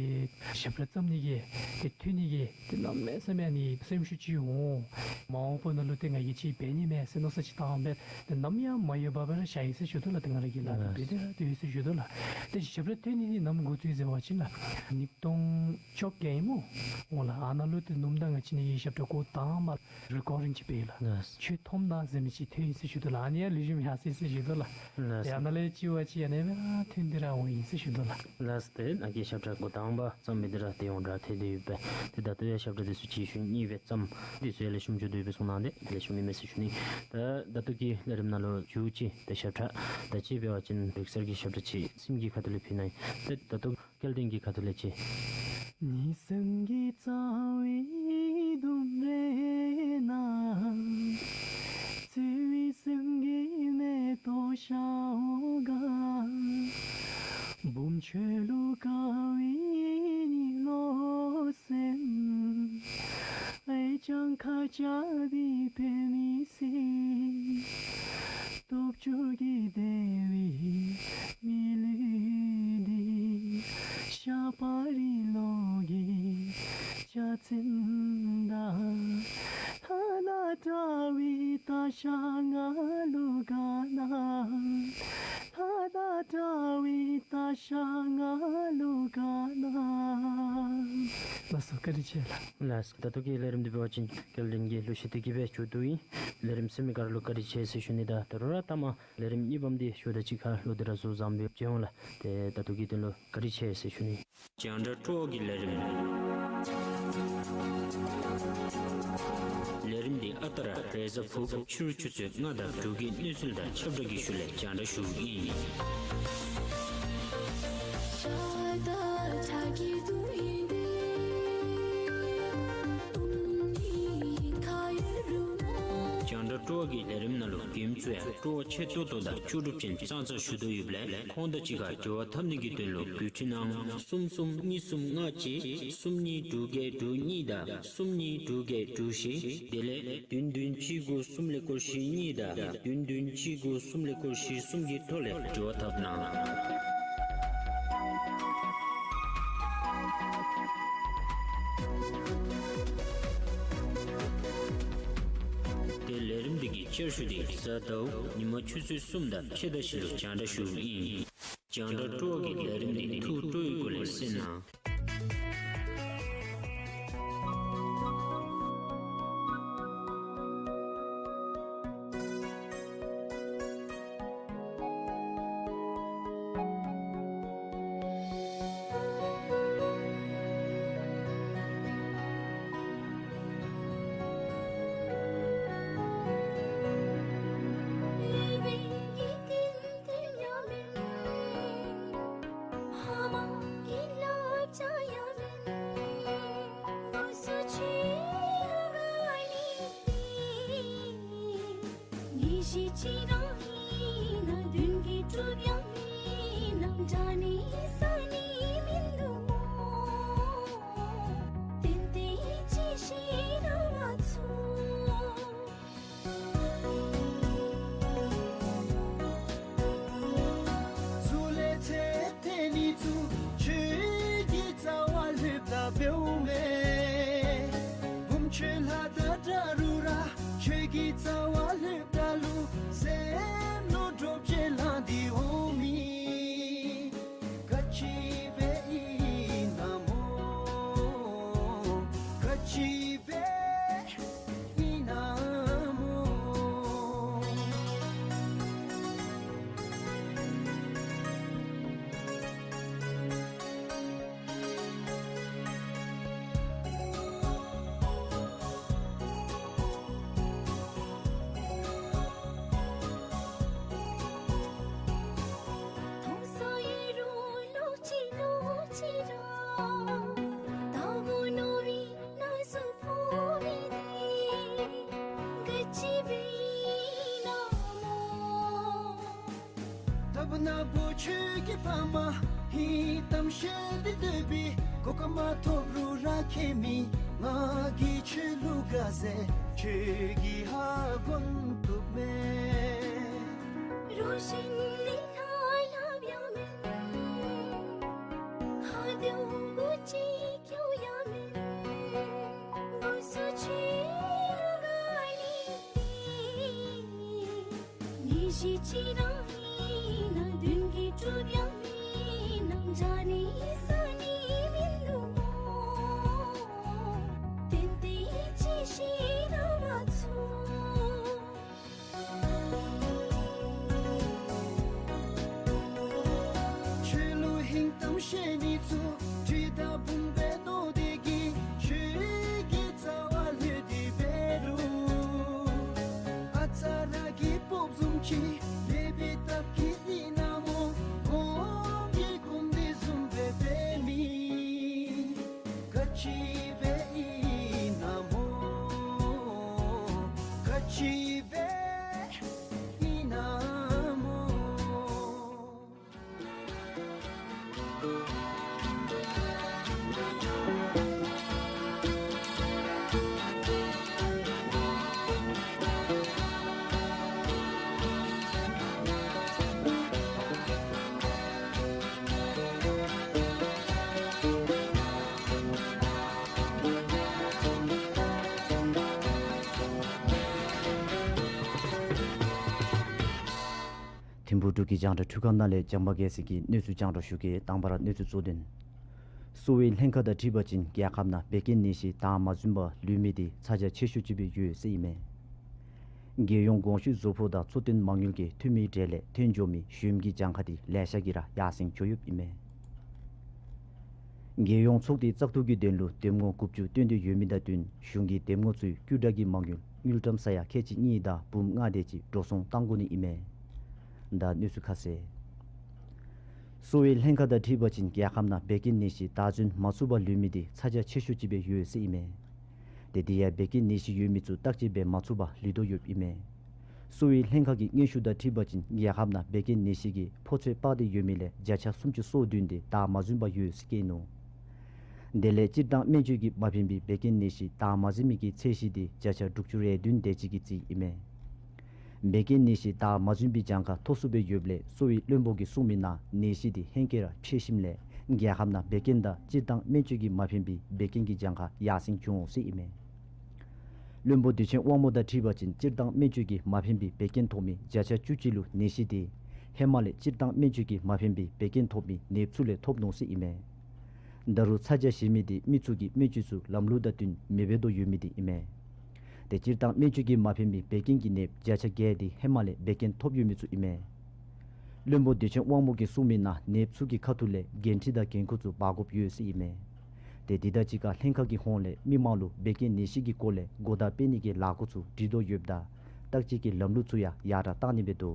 ཞབས་ཁྲ་བརྩམ་ནི་གི་ཏེ་འཐོན་ནི་གི་ཏེ་གནམ་མེད་ས་མེད་ཨ་ནི་སེམས་ཤུགས་ཅིག་འོང་། མ་འོངས་པ་ནང་ལུ་ཏེ་ང་གིས་ཅིག་འབད་ནི་མས་ཟེར་མནོ་བསམ་ཅིག་བཏང་སྦེ་ཏེ་ནམ་ཡང་མ་ཡལ་བར་སྦེ་ར་བཞག་ཡི་ཟེར་ཞུ་དོ་ལགས། ཏེ་ང་ར་གིས་ལཱ་འབད་དེ་ར་སྡོད་ཡི་ཟེར་ཞུ་དོ་ལགས། ཏེ་ཞབས་ཁྲ་འཐོན་ནི་འདི་ནམ་འགོ་བཙུགས་ཡི་ཟེར་བ་ཅིན་ལགས། ཉིས་སྟོང་བཅོ་བརྒྱད་ཨིན་སྨོ། འོང་ལགས། ཨ་ནཱ་ལུ་ཏེ་ནུམ་ད་ང་བཅས་ནཱ་གི་ཞབས་ཁྲ་འགོ་དང་པ་རི་ཀོཌ་རིང་ཅིག་འབད་ཡི་ལགས། ལགས། ཆོས་ཐོབ་ན་ཟེར་མི་ཅིག་ཐོན་ཡི་ཟེར་ཞུ་དོ་ལགས། ཨ་ནི་ཡང་ལེགས་ཤོམ་ཡར་སོ་ཡི་ཟེར་ཞུ་དོ་ལགས། ལགས། ཏེ་ཨ་ནཱ་ལས་གཅིག་བ་གཅིག་ཨ་ནེ་སྦེ་ར་ཐོན་ཏེ་ར་འོང་ཡི་ཟེར་ཞུ་དོ་ལགས། ལགས། ཏེ་ནཱ་གིས་ཞབས་ཁྲ་འགོ་དང་པ་བརྩམས་མི་འདི་ར་ཏེ་ཡོངས་གྲགས་ཐལ་ཏེ་ཡོད་པས། ཏེ་ད་ལྟོ་ཡང་ཞབས་ཁྲ་འདི་ཚུ་གཅིག་ཤུལ་གཉིས་སྦེ་བརྩམས། འདི་ཚུ་ཡང་ལེགས་ཤོམ་འགྱོ་དོ་ཡོདཔ་སྦེ་གསུངས་གནང་སྟེ་ལེགས་ཤོམ་ཨིན་མས་ཟེར་ཞུ་ནི། ད་ད་ལྟོ་གི་ལས་རིམ་ནང་ལུ་མཇུག་ཅིག་ཏེ་ཞབས་ཁྲ་ད་ཅི་འབད་བ་ཅིན་རིག་གསར་གྱི་ཞབས་ཁྲ་ཅིག་སེམས་ཀྱི་ཁ་ཐུག་ལས་ཕུལ་གནང་ཡི། ཏེ་ད་ལྟོ་སྐལ་ལྡན་གྱི་ཁ་ཐུག་ལས་ཅིག། ཉིན་གསུམ་གྱི་རྩ་བའི་ལྡུམ་རའི་ནང་། བཙུན་མོའི་གསུང་གི་མེ་ཏོག་ཤར་འོང་ག། བུམ་ཆོས་ལུ་དགའ་བའི་ཉིན་ལོ་གསུམ། ཨེ་ཅང་ཁ་སྐྱག་པའི་བུད་མེད་ཅིག། སྟོབས་བཅུ་གིས་བདེ་བའི་མི་ལུས་འདི། ཤ་པ་རི་ལོ་གི་ཅ་ཚིན་དང་། ལྷ་དང་འདྲ་བའི་སྟག་ཤར་ང་ལུ་དགའ་ན། ལྷ་དང་འདྲ་བའི་སྟག་ཤར་ང་ལུ་དགའ་ན། ལགས་སོ། བཀའ་དྲིན་ཆེ་ལགས། ལགས། ད་ལྟོ་གི་ལས་རིམ་འདི་འབད་བ་ཅིན་སྐལ་ལྡན་གྱི་ལུ་ཤི་ཏི་གི་སྦེ་མཇུག་བསྡུ་ཡི། ལས་རིམ་གསན་མི་ག་ར་ལུ་བཀའ་དྲིན་ཆེ་ཟེར་ཞུ་ནི། ད་ད་རུང་ར་ལྟ་མ་ལས་རིམ་གཉིས་པམ་འདི་ཞུཝ་ད་གཅིག་ཁར་ལུ་འདི་ར་གཟིགས་བཟུམ་སྦེ་མཇལ་འོང་ལགས། ཏེ་ད་ལྟོ་གི་དོན་ལུ་བཀའ་དྲིན་ཆེ་ཟེར་ཞུ་ནི། རྒྱང་བསྒྲགས་སྤྲོ་བ་གི་ལས་རིམ། ལས་རིམ་འདི་ཨ་རྟག་ར་རེས་གཟའ་ཕུར་བུ་ཕྱི་རུ་ཆུ་ཚོད་ལྔ་དང་དྲུག་གི་གནས་ཚུལ་དང་ཁྱབ་བསྒྲགས་ཀྱི་ཤུལ་ལས་རྒྱང་བསྒྲགས་ཞུཝ་ཨིན། རྒྱང་བསྒྲགས་སྤྲོ་བ་གི་ལས་རིམ་ནང་ལུ་མགྱོནམ་ཚུ་ཡང་སྤྲོ་བ་ཆེ་ཏོག་ཏོ་དང་ལྕོགས་གྲུབ་ཅན་ཙང་ཙང་ཞུ་དོ་ཡོདཔ་ལས་ཁོང་དང་གཅིག་ཁར་འབྲེལ་བ་འཐབ་ནི་གི་དོན་ལུ་བརྒྱུད་འཕྲིན་ནང་གསུམ་གསུམ་གཉིས་གསུམ་ལྔ་གཅིག་གསུམ་གཉིས་དྲུག་བརྒྱད་དྲུག་གཉིས་དང་གསུམ་གཉིས་དྲུག་བརྒྱད་དྲུག་བཞི་དེ་ལས་བདུན་བདུན་གཅིག་དགུ་གསུམ་ཀླད་ཀོར་བཞི་གཉིས་དང་བདུན་བདུན་གཅིག་དགུ་གསུམ་ཀླད་ཀོར་བཞི་གསུམ་གྱི་ཐོག་ལས་འབྲེལ་བ་འཐབ་གནང་། ཏེ་ལས་རིམ་འདི་གི་བསྐྱར་ཞུ་འདི་གཟའ་ཟླཝ་ཉིན་མ་ཆུ་ཚོད་གསུམ་དང་ཕྱེད་དང་བཞི་ལུ་རྒྱང་བསྒྲགས་ཞུཝ་ཨིན། རྒྱང་བསྒྲགས་སྤྲོ་བ་གི་ལས་རིམ་འདི་ཐུགས་སྤྲོ་བའི་སྒོ་ལས་གསན་གནང་། གཟུགས་ལས་ཚེ་འདི་ནི་ཚུ་ཁྱོད་ཀྱི་རྩ་བ་ལྷོདཔ་ད་འབདཝ་མས། བུམོ་ཁྱོད་ལྷ་དང་འདྲ་རུང་ར་ཁྱོད་ཀྱི་རྩ་བ་ལྷོདཔ་ད་ལུ་སེམས་ནོར་འགྲོ་བྱེད་ལང་སྟེ་འོང་མི་ག་ཅི་འབད་ཨིན་ན་སྨོ། ག་ཅི་འབད་ཨིན་ན་སྨོ། ད་བུ་ནག་པོ་ཁྱོད་ཀྱི་ཕ་མ་ཧིང་གཏམ་བཤད་དེ་སྡོད་པའི་གོ་སྐབས་མ་ཐོབ་རུང་ར་ཁྱད་མེད། ང་གིས་ཁྱོད་ལུ་ག་ཟེར་ཁྱོད་ཀྱི་ཧ་གོ་བཏུབ་མས། རོ་བཞིན་ནི་ལྷ་ལྷབ་ཡང་མེན། ཁ་རྡེའུ་གུ་ཅིག་ཁྱོད་ཡང་མེན། འུ་ཚུ་ཆོས་ལུ་དགའ་ནི་འདི་ཉིན་བཞི་གཅིག་རང་ཨིན་ན་བདུན་གྱིས་གྲུབ་ཡང་མེན་ན། འདྲ་ནི་ཟ་ནི་མིན་འདུག་སྨོ། ཏན་ཏན་ཅིག་ཤེས་ན་མ་ཚུགས། ཁྱོད་ལུ་ཧིང་གཏམ་བཤད་ནི་ཚུ་དྲི་དང་བུམ་པའི་ནོར་དེ་གིས་ཁྱོད་ཀྱི་རྩ་བ་ལྷོད་དེ་འབད་རུང་། ཨ་ཙ་ར་གི་སྤོབས་བཟུམ་ཅིག་མེད་པའི་སྟབས་ཀྱིས་ཨིན་ན་སྨོ། གོང་གི་གོམ་འདི་བཟུམ་སྦེ་འབད་མི་ག་ཅི་འབད་ཨིན་ན་སྨོ། ག་ཅི་འབད་ཨིན་ན་སྨོ། ཐིམ་ཕུག་འབྲུག་གི་རྒྱང་བསྒྲགས་འཕྲུལ་ཁང་ནང་ལས་བྱམས་པ་རྒྱལ་མཚན་གྱིས་གནས་ཚུལ་རྒྱང་བསྒྲགས་ཞུ་གེ། དང་པ་ར་གནས་ཚུལ་གཙོ་དོན། གསོ་བའི་ལྷན་ཁག་དང་འཁྲིལ་བ་ཅིན་རྒྱལ་ཁབ་ནང་བད་ཀན་ནད་གཞི་བདའ་མ་ཟུན་པར་ལུས་མི་དེ་ཚ་གྱང་ཆེ་ཤོས་ཅིག་སྦེ་ཡོད་ཟེར་ཨིན་མས། རྒྱལ་ཡོངས་གོང་ཞུས་ཟུར་ཕོགས་དང་འཚོ་རྟེན་མ་དངུལ་གྱི་འཐུས་མིའི་གྲས་ལས་ཐོན་འགྱོ་མི་གཞི་རིམ་གྱི་གྱངས་ཁ་དེ་ལེ་ཤ་གིས་ར་ཡར་སེང་འགྱོ་ཡོདཔ་ཨིན་མས། རྒྱལ་ཡོངས་ཚོགས་སྡེ་བཙག་འཐུ་གི་དོན་ལུ་འདེམས་ངོ་དགུ་བཅུ་བཏོན་ཏེ་ཡོད་མི་དང་བསྟུན་གཞུང་གི་འདེམས་ངོ་ཚུ་བསྐྱུར་བདའ་གི་མ་དངུལ་དངུལ་ཀྲམ་ས་ཡ་ཁལ་གཅིག་གཉིས་དང་འབུམ་ལྔ་དེ་ཅིག་འགྲོ་སོང་བཏང་དགོ་ནི་ཨིན་མས། ད་གནས་ཚུལ་ཁ་གསལ། གསོ་བའི་ལྷན་ཁག་དང་འཁྲིལ་བ་ཅིན་རྒྱལ་ཁབ་ནང་བད་ཀན་ནད་གཞི་བདའ་ཟུན་མ་ཚུགས་པར་ལུས་མི་དེ་ཚ་གྱང་ཆེ་ཤོས་ཅིག་སྦེ་ཡོད་ཟེར་ཨིན་མས། དེ་དེ་ཡང་བད་ཀན་ནད་གཞི་ཡོད་མི་ཚུ་བརྟག་དཔྱད་འབད་མ་ཚུགས་པར་ལུས་དོ་ཡོདཔ་ཨིན་མས། གསོ་བའི་ལྷན་ཁག་གི་སྙན་ཞུ་དང་འཁྲིལ་བ་ཅིན་རྒྱལ་ཁབ་ནང་བད་ཀན་ནད་གཞི་གི་ཕོ་ཚོད་དཔག་སྟེ་ཡོད་མི་ལས་བརྒྱ་ཆ་སུམ་ཅུ་སོ་བདུན་དེ་བདའ་མ་ཟུན་པར་ཡོད་ཟེར་བཀོད་ནུག། དེ་ལས་སྤྱིར་བཏང་སྨན་བཅོས་ཀྱིས་མ་ཕན་པའི་བད་ཀན་ནད་གཞི་བདའ་མ་ཟུན་མི་གི་ཚད་གཞི་དེ་བརྒྱ་ཆ་དྲུག་ཅུ་རེ་བདུན་དེ་ཅིག་གི་རྩིས་ཨིན་མས། བད་ཀན་ནད་གཞི་བདའ་མ་ཟུན་པའི་གྱངས་ཁ་མཐོ་སུ་སྦེ་ཡོདཔ་ལས་གསོ་བའི་བློན་པོ་གིས་གསུངས་མི་ནང་ནད་གཞི་དེ་ཧེང་སྐལ་ར་འཕེལ་ཞིནམ་ལས་རྒྱལ་ཁབ་ནང་བད་ཀན་དང་སྤྱིར་བཏང་སྨན་བཅོས་ཀྱིས་མ་ཕན་པའི་བད་ཀན་གྱི་གྱངས་ཁ་ཡར་སེང་འགྱོ་འོང་ཟེར་ཨིན་མས། བློན་པོ་བདེ་ཆེན་དབང་མོ་དང་འཁྲིལ་བ་ཅིན་སྤྱིར་བཏང་སྨན་བཅོས་ཀྱིས་མ་ཕན་པའི་བད་ཀན་ཐོབ་མི་བརྒྱ་ཆ་བཅུ་གཅིག་ལུ་ནད་གཞི་དེ་ཧེ་མ་ལས་སྤྱིར་བཏང་སྨན་བཅོས་ཀྱིས་མ་ཕན་པའི་བད་ཀན་ཐོབ་མི་ནདཔ་ཚུ་ལས་ཐོབ་ནུག་ཟེར་ཨིན་མས། ད་རུང་ཚ་གྱང་ཞན་མི་དེ་མི་ཚུ་གིས་སྨན་བཅོས་ཚུ་ལམ་ལུགས་དང་བསྟུན་མི་འབད་དོ་ཡོད་མི་དེ་ཨིན་མས། དེ་སྤྱིར་བཏང་སྨན་བཅོས་ཀྱིས་མ་ཕན་པའི་བད་ཀན་གྱི་ནདཔ་བརྒྱ་ཆ་བརྒྱད་དེ་ཧེ་མ་ལས་བད་ཀན་ཐོབ་ཡོད་མི་ཚུ་ཨིན་མས། བློན་པོ་བདེ་ཆེན་དབང་མོ་གིས་གསུངས་མི་ནང་ནདཔ་ཚུ་གི་ཁ་ཐུག་ལས་འགན་འཁྲི་དང་འགན་ཁུར་ཚུ་འབག་དགོཔ་ཡོད་ཟེར་ཨིན་མས། དེ་དེ་དང་གཅིག་ཁར་ལྷན་ཁག་གི་ཧོངས་ལས་མི་མང་ལུ་བད་ཀན་ནད་གཞི་གི་སྐོར་ལས་གོ་བརྡ་སྤེལ་ནི་གི་ལས་འགུལ་ཚུ་སྒྲིག་དོ་ཡོདཔ་ད་བརྟག་དཔྱད་ཀྱི་ལམ་ལུགས་ཚུ་ཡང་ཡར་དྲག་གཏང་ནི་འབད་དོ།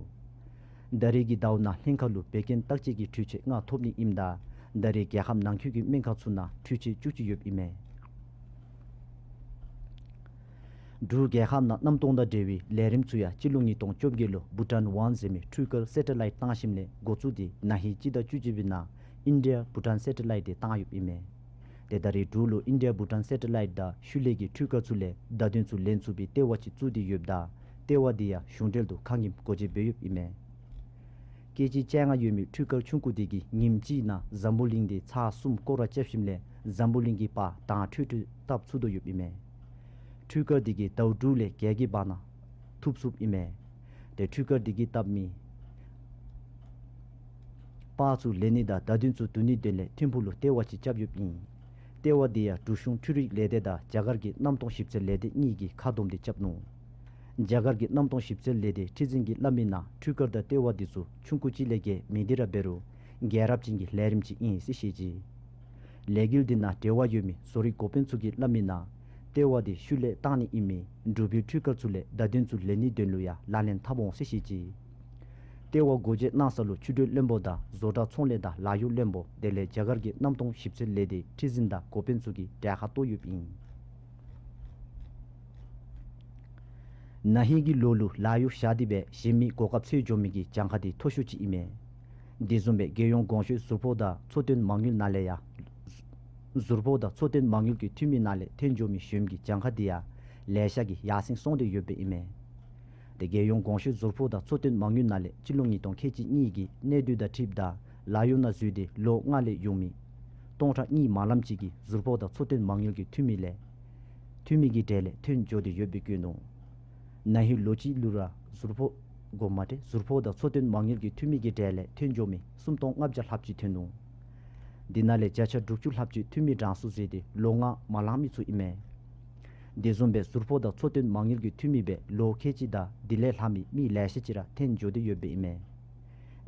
ད་རེས་ཀྱི་ཟླཝ་ནང་ལྷན་ཁག་ལུ་བད་ཀན་བརྟག་དཔྱད་ཀྱི་འཕྲུལ་ཆས་ལྔ་ཐོབ་ནི་ཨིནམ་ད་ད་རེས་རྒྱལ་ཁབ་ནང་འཁོད་ཀྱི་སྨན་ཁང་ཚུ་ནང་འཕྲུལ་ཆས་བཅུ་གཅིག་ཡོདཔ་ཨིན་མས། འབྲུག་རྒྱལ་ཁབ་ནང་གནམ་སྟོང་དང་འབྲེལ་བའི་ལས་རིམ་ཚུ་ཡང་སྤྱི་ལོ་ཉིས་སྟོང་བཅོ་བརྒྱད་ལུ་བྷུ་ཊཱན་ཝཱན་ཟེར་མི་འཕྲུལ་དཀར་སེ་ཊ་ལའིཊ་བཏང་ཞིནམ་ལས་འགོ་བཙུགས་ཏེ་ན་ཧིང་སྤྱི་ཟླ་བཅུ་གཅིག་པའི་ནང་ཨིན་ཌི་ཡ་བྷུ་ཊཱན་སེ་ཊ་ལའིཊ་དེ་བཏང་ཡོདཔ་ཨིན་མས། དེ་ད་རེས་འབྲུག་ལུ་ཨིན་ཌི་ཡ་བྷུ་ཊཱན་སེ་ཊ་ལའིཊ་དང་ཤུལ་ལས་ཀྱི་འཕྲུལ་དཀར་ཚུ་ལས་བརྡ་དོན་ཚུ་ལེན་ཚུགས་པའི་ལྟེ་བ་ཅིག་བཙུགས་ཏེ་ཡོདཔ་ད་ལྟེ་བ་དེ་ཡང་གཞུང་འབྲེལ་དུ་ཁ་ཉིནམ་སྒོ་འབྱེད་འབད་ཡོདཔ་ཨིན་མས། ཀེ་ཇི་བཅོ་ལྔ་ཡོད་མི་འཕྲུལ་དཀར་ཆུང་ཀུ་དེ་གིས་ཉིནམ་གཅིག་ནང་འཛམ་བུ་གླིང་དེ་ཚར་གསུམ་སྐོར་ར་རྐྱབ་ཞིནམ་ལས་འཛམ་བུ་གླིང་གི་བར་དྭངས་འཕྲོས་འཕྲོས་བཏབ་ཚུགས་དོ་ཡོདཔ་ཨིན་མས། འཕྲུལ་དཀར་དེ་གིས་ཟླཝ་དྲུག་ལས་བརྒྱད་ཀྱི་བར་ན་ཐུབ་ཚུགསཔ་ཨིན་མས། དེ་འཕྲུལ་དཀར་དེ་གིས་བཏབ་མི་པར་ཚུ་ལེན་ནི་དང་བརྡ་དོན་ཚུ་བསྡུ་ནིའི་དོན་ལས་ཐིམ་ཕུག་ལུ་ལྟེ་བ་ཅིག་རྐྱབ་ཡོདཔ་ཨིན། ལྟེ་བ་དེ་ཡང་འབྲུག་གཞུང་འཕྲུལ་རིག་ལས་སྡེ་དང་རྒྱ་གར་གྱི་གནམ་སྟོང་ཞིབ་འཚོལ་ལས་སྡེ་གཉིས་ཀྱིས་ཁ་བསྡོམས་ཏེ་རྐྱབ་ནུག། རྒྱ་གར་གྱི་གནམ་སྟོང་ཞིབ་འཚོལ་ལས་སྡེ་ཁྲི་འཛིན་གྱིས་སླབ་མི་ནང་འཕྲུལ་དཀར་དང་ལྟེ་བ་དེ་ཚུ་ཆུང་ཀུ་ཅིག་ལས་བརྒལ་མེད་དེ་ར་འབད་རུང་རྒྱལ་རབས་ཅན་གྱི་ལས་རིམ་ཅིག་ཨིན་ཟེར་བཤད་ཅི། ལས་འགུལ་དེ་ནང་འབྲེལ་བ་ཡོད་མི་བཟོ་རིག་འགོ་དཔོན་ཚུ་གིས་སླབ་མི་ནང་ལྟེ་བ་དེ་ཤུལ་ལས་བཏང་ནི་ཨིན་མི་འབྲུག་པའི་འཕྲུལ་དཀར་ཚུ་ལས་བརྡ་དོན་ཚུ་ལེན་ནིའི་དོན་ལུ་ཡང་ལག་ལེན་འཐབ་འོང་ཟེར་བཤད་ཅི། ལྟེ་བ་སྒོ་འབྱེད་གནང་ས་ལུ་ཆུ་དྲོད་བློན་པོ་དང་བཟོ་གྲྭ་ཚོང་ལས་དང་ལཱ་གཡོག་བློན་པོ་དེ་ལས་རྒྱ་གར་གྱི་གནམ་སྟོང་ཞིབ་འཚོལ་ལས་སྡེའི་ཁྲི་འཛིན་དང་འགོ་དཔོན་ཚུ་གིས་གྲལ་ཁར་གཏོགས་ཡོདཔ་ཨིན། ན་ཧིང་གི་ལོ་ལུ་ལཱ་གཡོག་བཞག་སྟེ་སྦེ་གཞན་མི་གོ་སྐབས་འཚོལ་འགྱོ་མི་གི་གྱངས་ཁ་དེ་མཐོ་ཤོས་ཅིག་ཨིན་མས། དེ་བཟུམ་སྦེ་རྒྱལ་ཡོངས་གོང་ཞུས་ཟུར་ཕོགས་དང་འཚོ་རྟེན་མ་དངུལ་ནང་ལས་ཡང་ཟུར་ཕོགས་དང་འཚོ་རྟེན་མ་དངུལ་གྱི་འཐུས་མི་ནང་ལས་ཐོན་འགྱོ་མི་གཞི་རིམ་གྱི་གྱངས་ཁ་དེ་ཡང་ལེ་ཤ་གིས་ཡར་སེང་སོང་སྟེ་ཡོདཔ་ཨིན་མས། དེ་རྒྱལ་ཡོངས་གོང་ཞུས་ཟུར་ཕོགས་དང་འཚོ་རྟེན་མ་དངུལ་ནང་ལས་སྤྱི་ལོ་ཉིས་སྟོང་ཁལ་གཅིག་གཉིས་ཀྱི་གནས་སྡུད་དང་འཁྲིལཝ་ད་ལཱ་གཡོག་ནང་འཛུལ་ཏེ་ལོ་ལྔ་ལས་ཡོང་མི་སྟོང་ཕྲག་གཉིས་མ་ལངམ་ཅིག་གིས་ཟུར་ཕོགས་དང་འཚོ་རྟེན་མ་དངུལ་གྱི་འཐུས་མི་ལས་འཐུས་མི་གི་གྲས་ལས་ཐོན་འགྱོ་སྟེ་ཡོདཔ་སྦེ་བཀོད་ནུག། ན་ཧིང་ལོ་གཅིག་ལུ་ར་ཟུར་ཕོགས་དགོ་མ་ཏེ་ཟུར་ཕོགས་དང་འཚོ་རྟེན་མ་དངུལ་གྱི་འཐུས་མི་གི་གྲས་ལས་ཐོན་འགྱོ་མི་སུམ་སྟོང་ལྔ་བརྒྱ་ལྷགཔ་ཅིག་ཐོན་ནུག། དེ་ནང་ལས་བརྒྱ་ཆ་དྲུག་ཅུ་ལྷགཔ་ཅིག་འཐུས་མི་གྲངས་སུ་འཛུལ་ཏེ་ལོ་ལྔ་མ་ལང་མི་ཚུ་ཨིན་མས། དེ་བཟུམ་སྦེ་ཟུར་ཕོགས་དང་འཚོ་རྟེན་མ་དངུལ་གྱི་འཐུས་མི་སྦེ་ལོ་ཁལ་གཅིག་དང་དེ་ལས་ལྷག་མི་མི་ལེ་ཤ་ཅིག་ར་ཐོན་འགྱོ་སྟེ་ཡོདཔ་ཨིན་མས།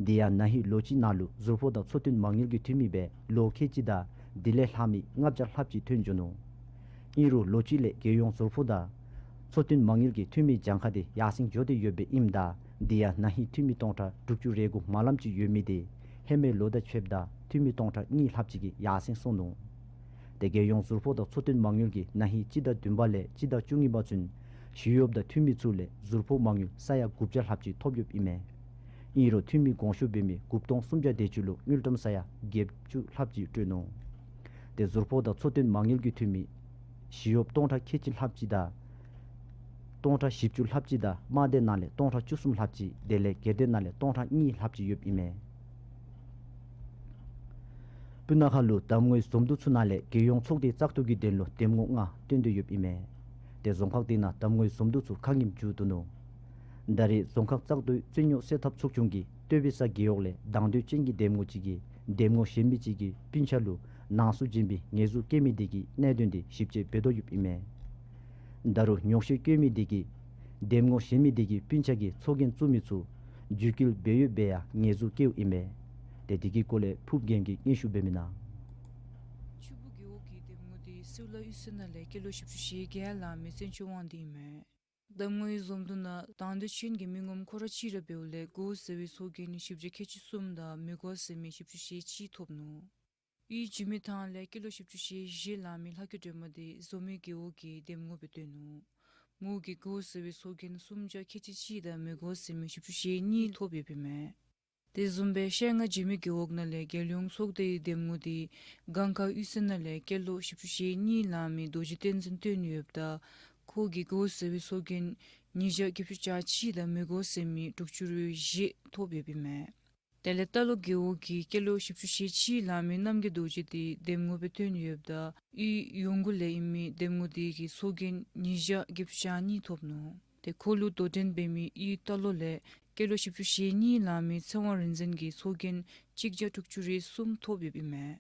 དེ་ཡང་ན་ཧིང་ལོ་གཅིག་ནང་ལུ་ཟུར་ཕོགས་དང་འཚོ་རྟེན་མ་དངུལ་གྱི་འཐུས་མི་སྦེ་ལོ་ཁལ་གཅིག་དང་དེ་ལས་ལྷག་མི་ལྔ་བརྒྱ་ལྷགཔ་ཅིག་ཐོན་འགྱོ་ནུག། ཨིན་རུང་ལོ་གཅིག་ལས་རྒྱལ་ཡོངས་ཟུར་ཕོགས་དང་འཚོ་རྟེན་མ་དངུལ་གྱི་འཐུས་མིའི་གྱངས་ཁ་དེ་ཡར་སེང་འགྱོ་སྟེ་ཡོདཔ་ཨིནམ་ད་དེ་ཡང་ན་ཧིང་འཐུས་མི་སྟོང་ཕྲག་དྲུག་ཅུ་རེ་དགུ་མ་ལངམ་ཅིག་ཡོད་མི་དེ་ཧེ་མའི་ལོ་དང་ཕྱདཔ་ད་འཐུས་མི་སྟོང་ཕྲག་གཉིས་ལྷགཔ་ཅིག་གིས་ཡར་སེང་སོང་ནུག། དེ་རྒྱལ་ཡོངས་ཟུར་ཕོགས་དང་འཚོ་རྟེན་མ་དངུལ་གྱིས་ན་ཧིང་སྤྱི་ཟླ་བདུན་པ་ལས་སྤྱི་ཟླ་བཅུ་གཉིས་པ་ཚུན་ཞི་གཡོགཔ་དང་འཐུས་མི་ཚུ་ལས་ཟུར་ཕོགས་མ་དངུལ་ས་ཡ་དགུ་བརྒྱ་ལྷགཔ་ཅིག་ཐོབ་ཡོདཔ་ཨིན་མས། ཨིན་རུང་འཐུས་མི་གོང་ཞུ་འབད་མི་དགུ་སྟོང་སུམ་བརྒྱ་དེ་ཅིག་ལུ་དངུལ་ཀྲམ་ས་ཡ་བརྒྱད་ཅུ་ལྷགཔ་ཅིག་སྤྲོད་ནུག། དེ་ཟུར་ཕོགས་དང་འཚོ་རྟེན་མ་དངུལ་གྱི་འཐུས་མི་ཞི་གཡོགཔ་སྟོང་ཕྲག་ཁལ་གཅིག་ལྷགཔ་ཅིག་དང་སྟོང་ཕྲག་བཞི་བཅུ་ལྷགཔ་ཅིག་དང་དམངས་སྡེ་ནང་ལས་སྟོང་ཕྲག་བཅུ་གསུམ་ལྷགཔ་ཅིག་དེ་ལས་སྒེར་སྡེ་ནང་ལས་སྟོང་ཕྲག་གཉིས་ལྷགཔ་ཅིག་ཡོདཔ་ཨིན་མས། སྤུ་ན་ཁ་ལུ་གདམ་ངོའི་འཛོམས་འདུ་ཚུ་ནང་ལས་རྒྱལ་ཡོངས་ཚོགས་སྡེ་བཙག་འཐུ་གི་དོན་ལུ་འདེམས་ངོ་ལྔ་བཏོན་ཏེ་ཡོདཔ་ཨིན་མས། དེ་རྫོང་ཁག་དེ་ནང་གདམ་ངོའི་འཛོམས་འདུ་ཚུ་ཁ་ཉིནམ་མཇུག་བསྡུ་ནུག། ད་རེས་རྫོང་ཁག་བཙག་འཐུའི་རྩོད་རྙོགས་སེལ་ཐབས་ཚོགས་ཆུང་གིས་སྟོད་པའི་ས་རྒེད་འོག་ལས་དང་འདོད་ཅན་གྱི་འདེམས་ངོ་གཅིག་གིས་འདེམས་ངོ་གཞན་མི་གཅིག་གི་སྤུན་ཆ་ལུ་ ནང་སུ་འཛིན་པའི་ཉེས་འཛུགས་བཀལ་མི་དེ་གིས་གནད་དོན་དེ་ཞིབ་དཔྱད་འབད་དོ་ཡོདཔ་ཨིན་མས། ད་རུང་ཉོགས་བཤད་བཀོད་མི་དེ་གིས་འདེམས་ངོ་བཞེས་མི་དེ་གིས་སྤུན་ཆ་གི་ཚོགས་རྒྱན་བཙུགས་མི་ཚུ་བརྒྱུད་སྐུལ་འབད་ཡོདཔ་སྦེ་ཡང་ཉེས་འཛུགས་བཀལཝ་ཨིན་མས། ཏེ་དེ་གི་སྐོར་ལས་ཕུརཔ་རྒྱན་གྱིས་སྙན་ཞུ་འབད་མི་ནང་། ཆུ་སྦུག་རྒེད་འོག་གི་འདེམས་ངོ་དེ་སིལ་ལ་གཡུས་ཚན་ནང་ལས་སྐྱེས་ལོ་བཞི་བཅུ་ཞེ་བརྒྱད་ལང་མི་བཙན་ཆོས་དབང་དེ་ཨིན་མས། འདེམས་ངོའི་འཛོམས་འདུ་ནང་དང་འདོད་ཅན་གྱི་མི་ངོམ་ཁོ་ར་གཅིག་ར་འབདཝ་ལས་དགོ་ཟེར་བའི་ཚོགས་རྒྱན་བཞི་བརྒྱ་ཁལ་གཅིག་གསུམ་དང་མི་དགོ་ཟེར་མི་བཞི་བཅུ་ཞེ་གཅིག་ཐོབ་ནུག། གཡུས་འཇིགས་མེད་ཐང་ལས་སྐྱེས་ལོ་བཞི་བཅུ་ཞེ་བཞི་ལང་མི་ལྷ་སྐྱིད་སྒྲོལ་མ་དེ་འཛོམས་མི་རྒེད་འོག་གི་འདེམས་ངོ་སྦེ་བཏོན་ནུག། མོ་གིས་དགོ་ཟེར་བའི་ཚོགས་རྒྱན་སུམ་བརྒྱ་ཁལ་གཅིག་གཅིག་དང་མི་དགོ་ཟེར་མི་བཞི་བཅུ་ཞེ་གཉིས་ཐོབ་ཡོདཔ་ཨིན་མས། དེ་བཟུམ་སྦེ་ཤེལ་རྔ་འཇིགས་མེད་རྒེད་འོག་ནང་ལས་རྒྱལ་ཡོངས་ཚོགས་སྡེའི་འདེམས་ངོ་དེ་སྒང་ཁ་གཡུས་ཚན་ནང་ལས་སྐྱེས་ལོ་བཞི་བཅུ་ཞེ་གཉིས་ལང་མི་རྡོ་རྗེ་བསྟན་འཛིན་བཏོན་ཡོདཔ་ད་ཁོ་གིས་དགོ་ཟེར་བའི་ཚོགས་རྒྱན་ཉིས་བརྒྱ་བརྒྱད་ཅུ་གྱ་གཅིག་དང་མི་དགོ་ཟེར་མི་དྲུག་ཅུ་རེ་བཞི་ཐོབ་ཡོདཔ་ཨིན་མས། དེ་ལས་རྟ་ལོག་རྒེད་འོག་གི་སྐྱེས་ལོ་བཞི་བཅུ་ཞེ་གཅིག་ལང་མི་རྣམ་རྒྱལ་རྡོ་རྗེ་དེ་འདེམས་ངོ་སྦེ་བཏོན་ཡོདཔ་ད་གཡུས་ཡོངས་ཀྱི་ལས་ཨིན་མི་འདེམས་ངོ་དེ་གིས་ཚོགས་རྒྱན་ཉིས་བརྒྱ་བརྒྱད་ཅུ་གྱ་གཉིས་ཐོབ་ནུག། དེ་ཁོ་ལུ་དོ་འགྲན་འབད་མི་གཡུས་རྟ་ལོག་ལས་སྐྱེས་ལོ་བཞི་བཅུ་ཞེ་གཉིས་ལང་མི་ཚེ་དབང་རིག་འཛིན་གྱིས་ཚོགས་རྒྱན་གཅིག་བརྒྱ་དྲུག་ཅུ་རེ་གསུམ་ཐོབ་ཡོདཔ་ཨིན་མས།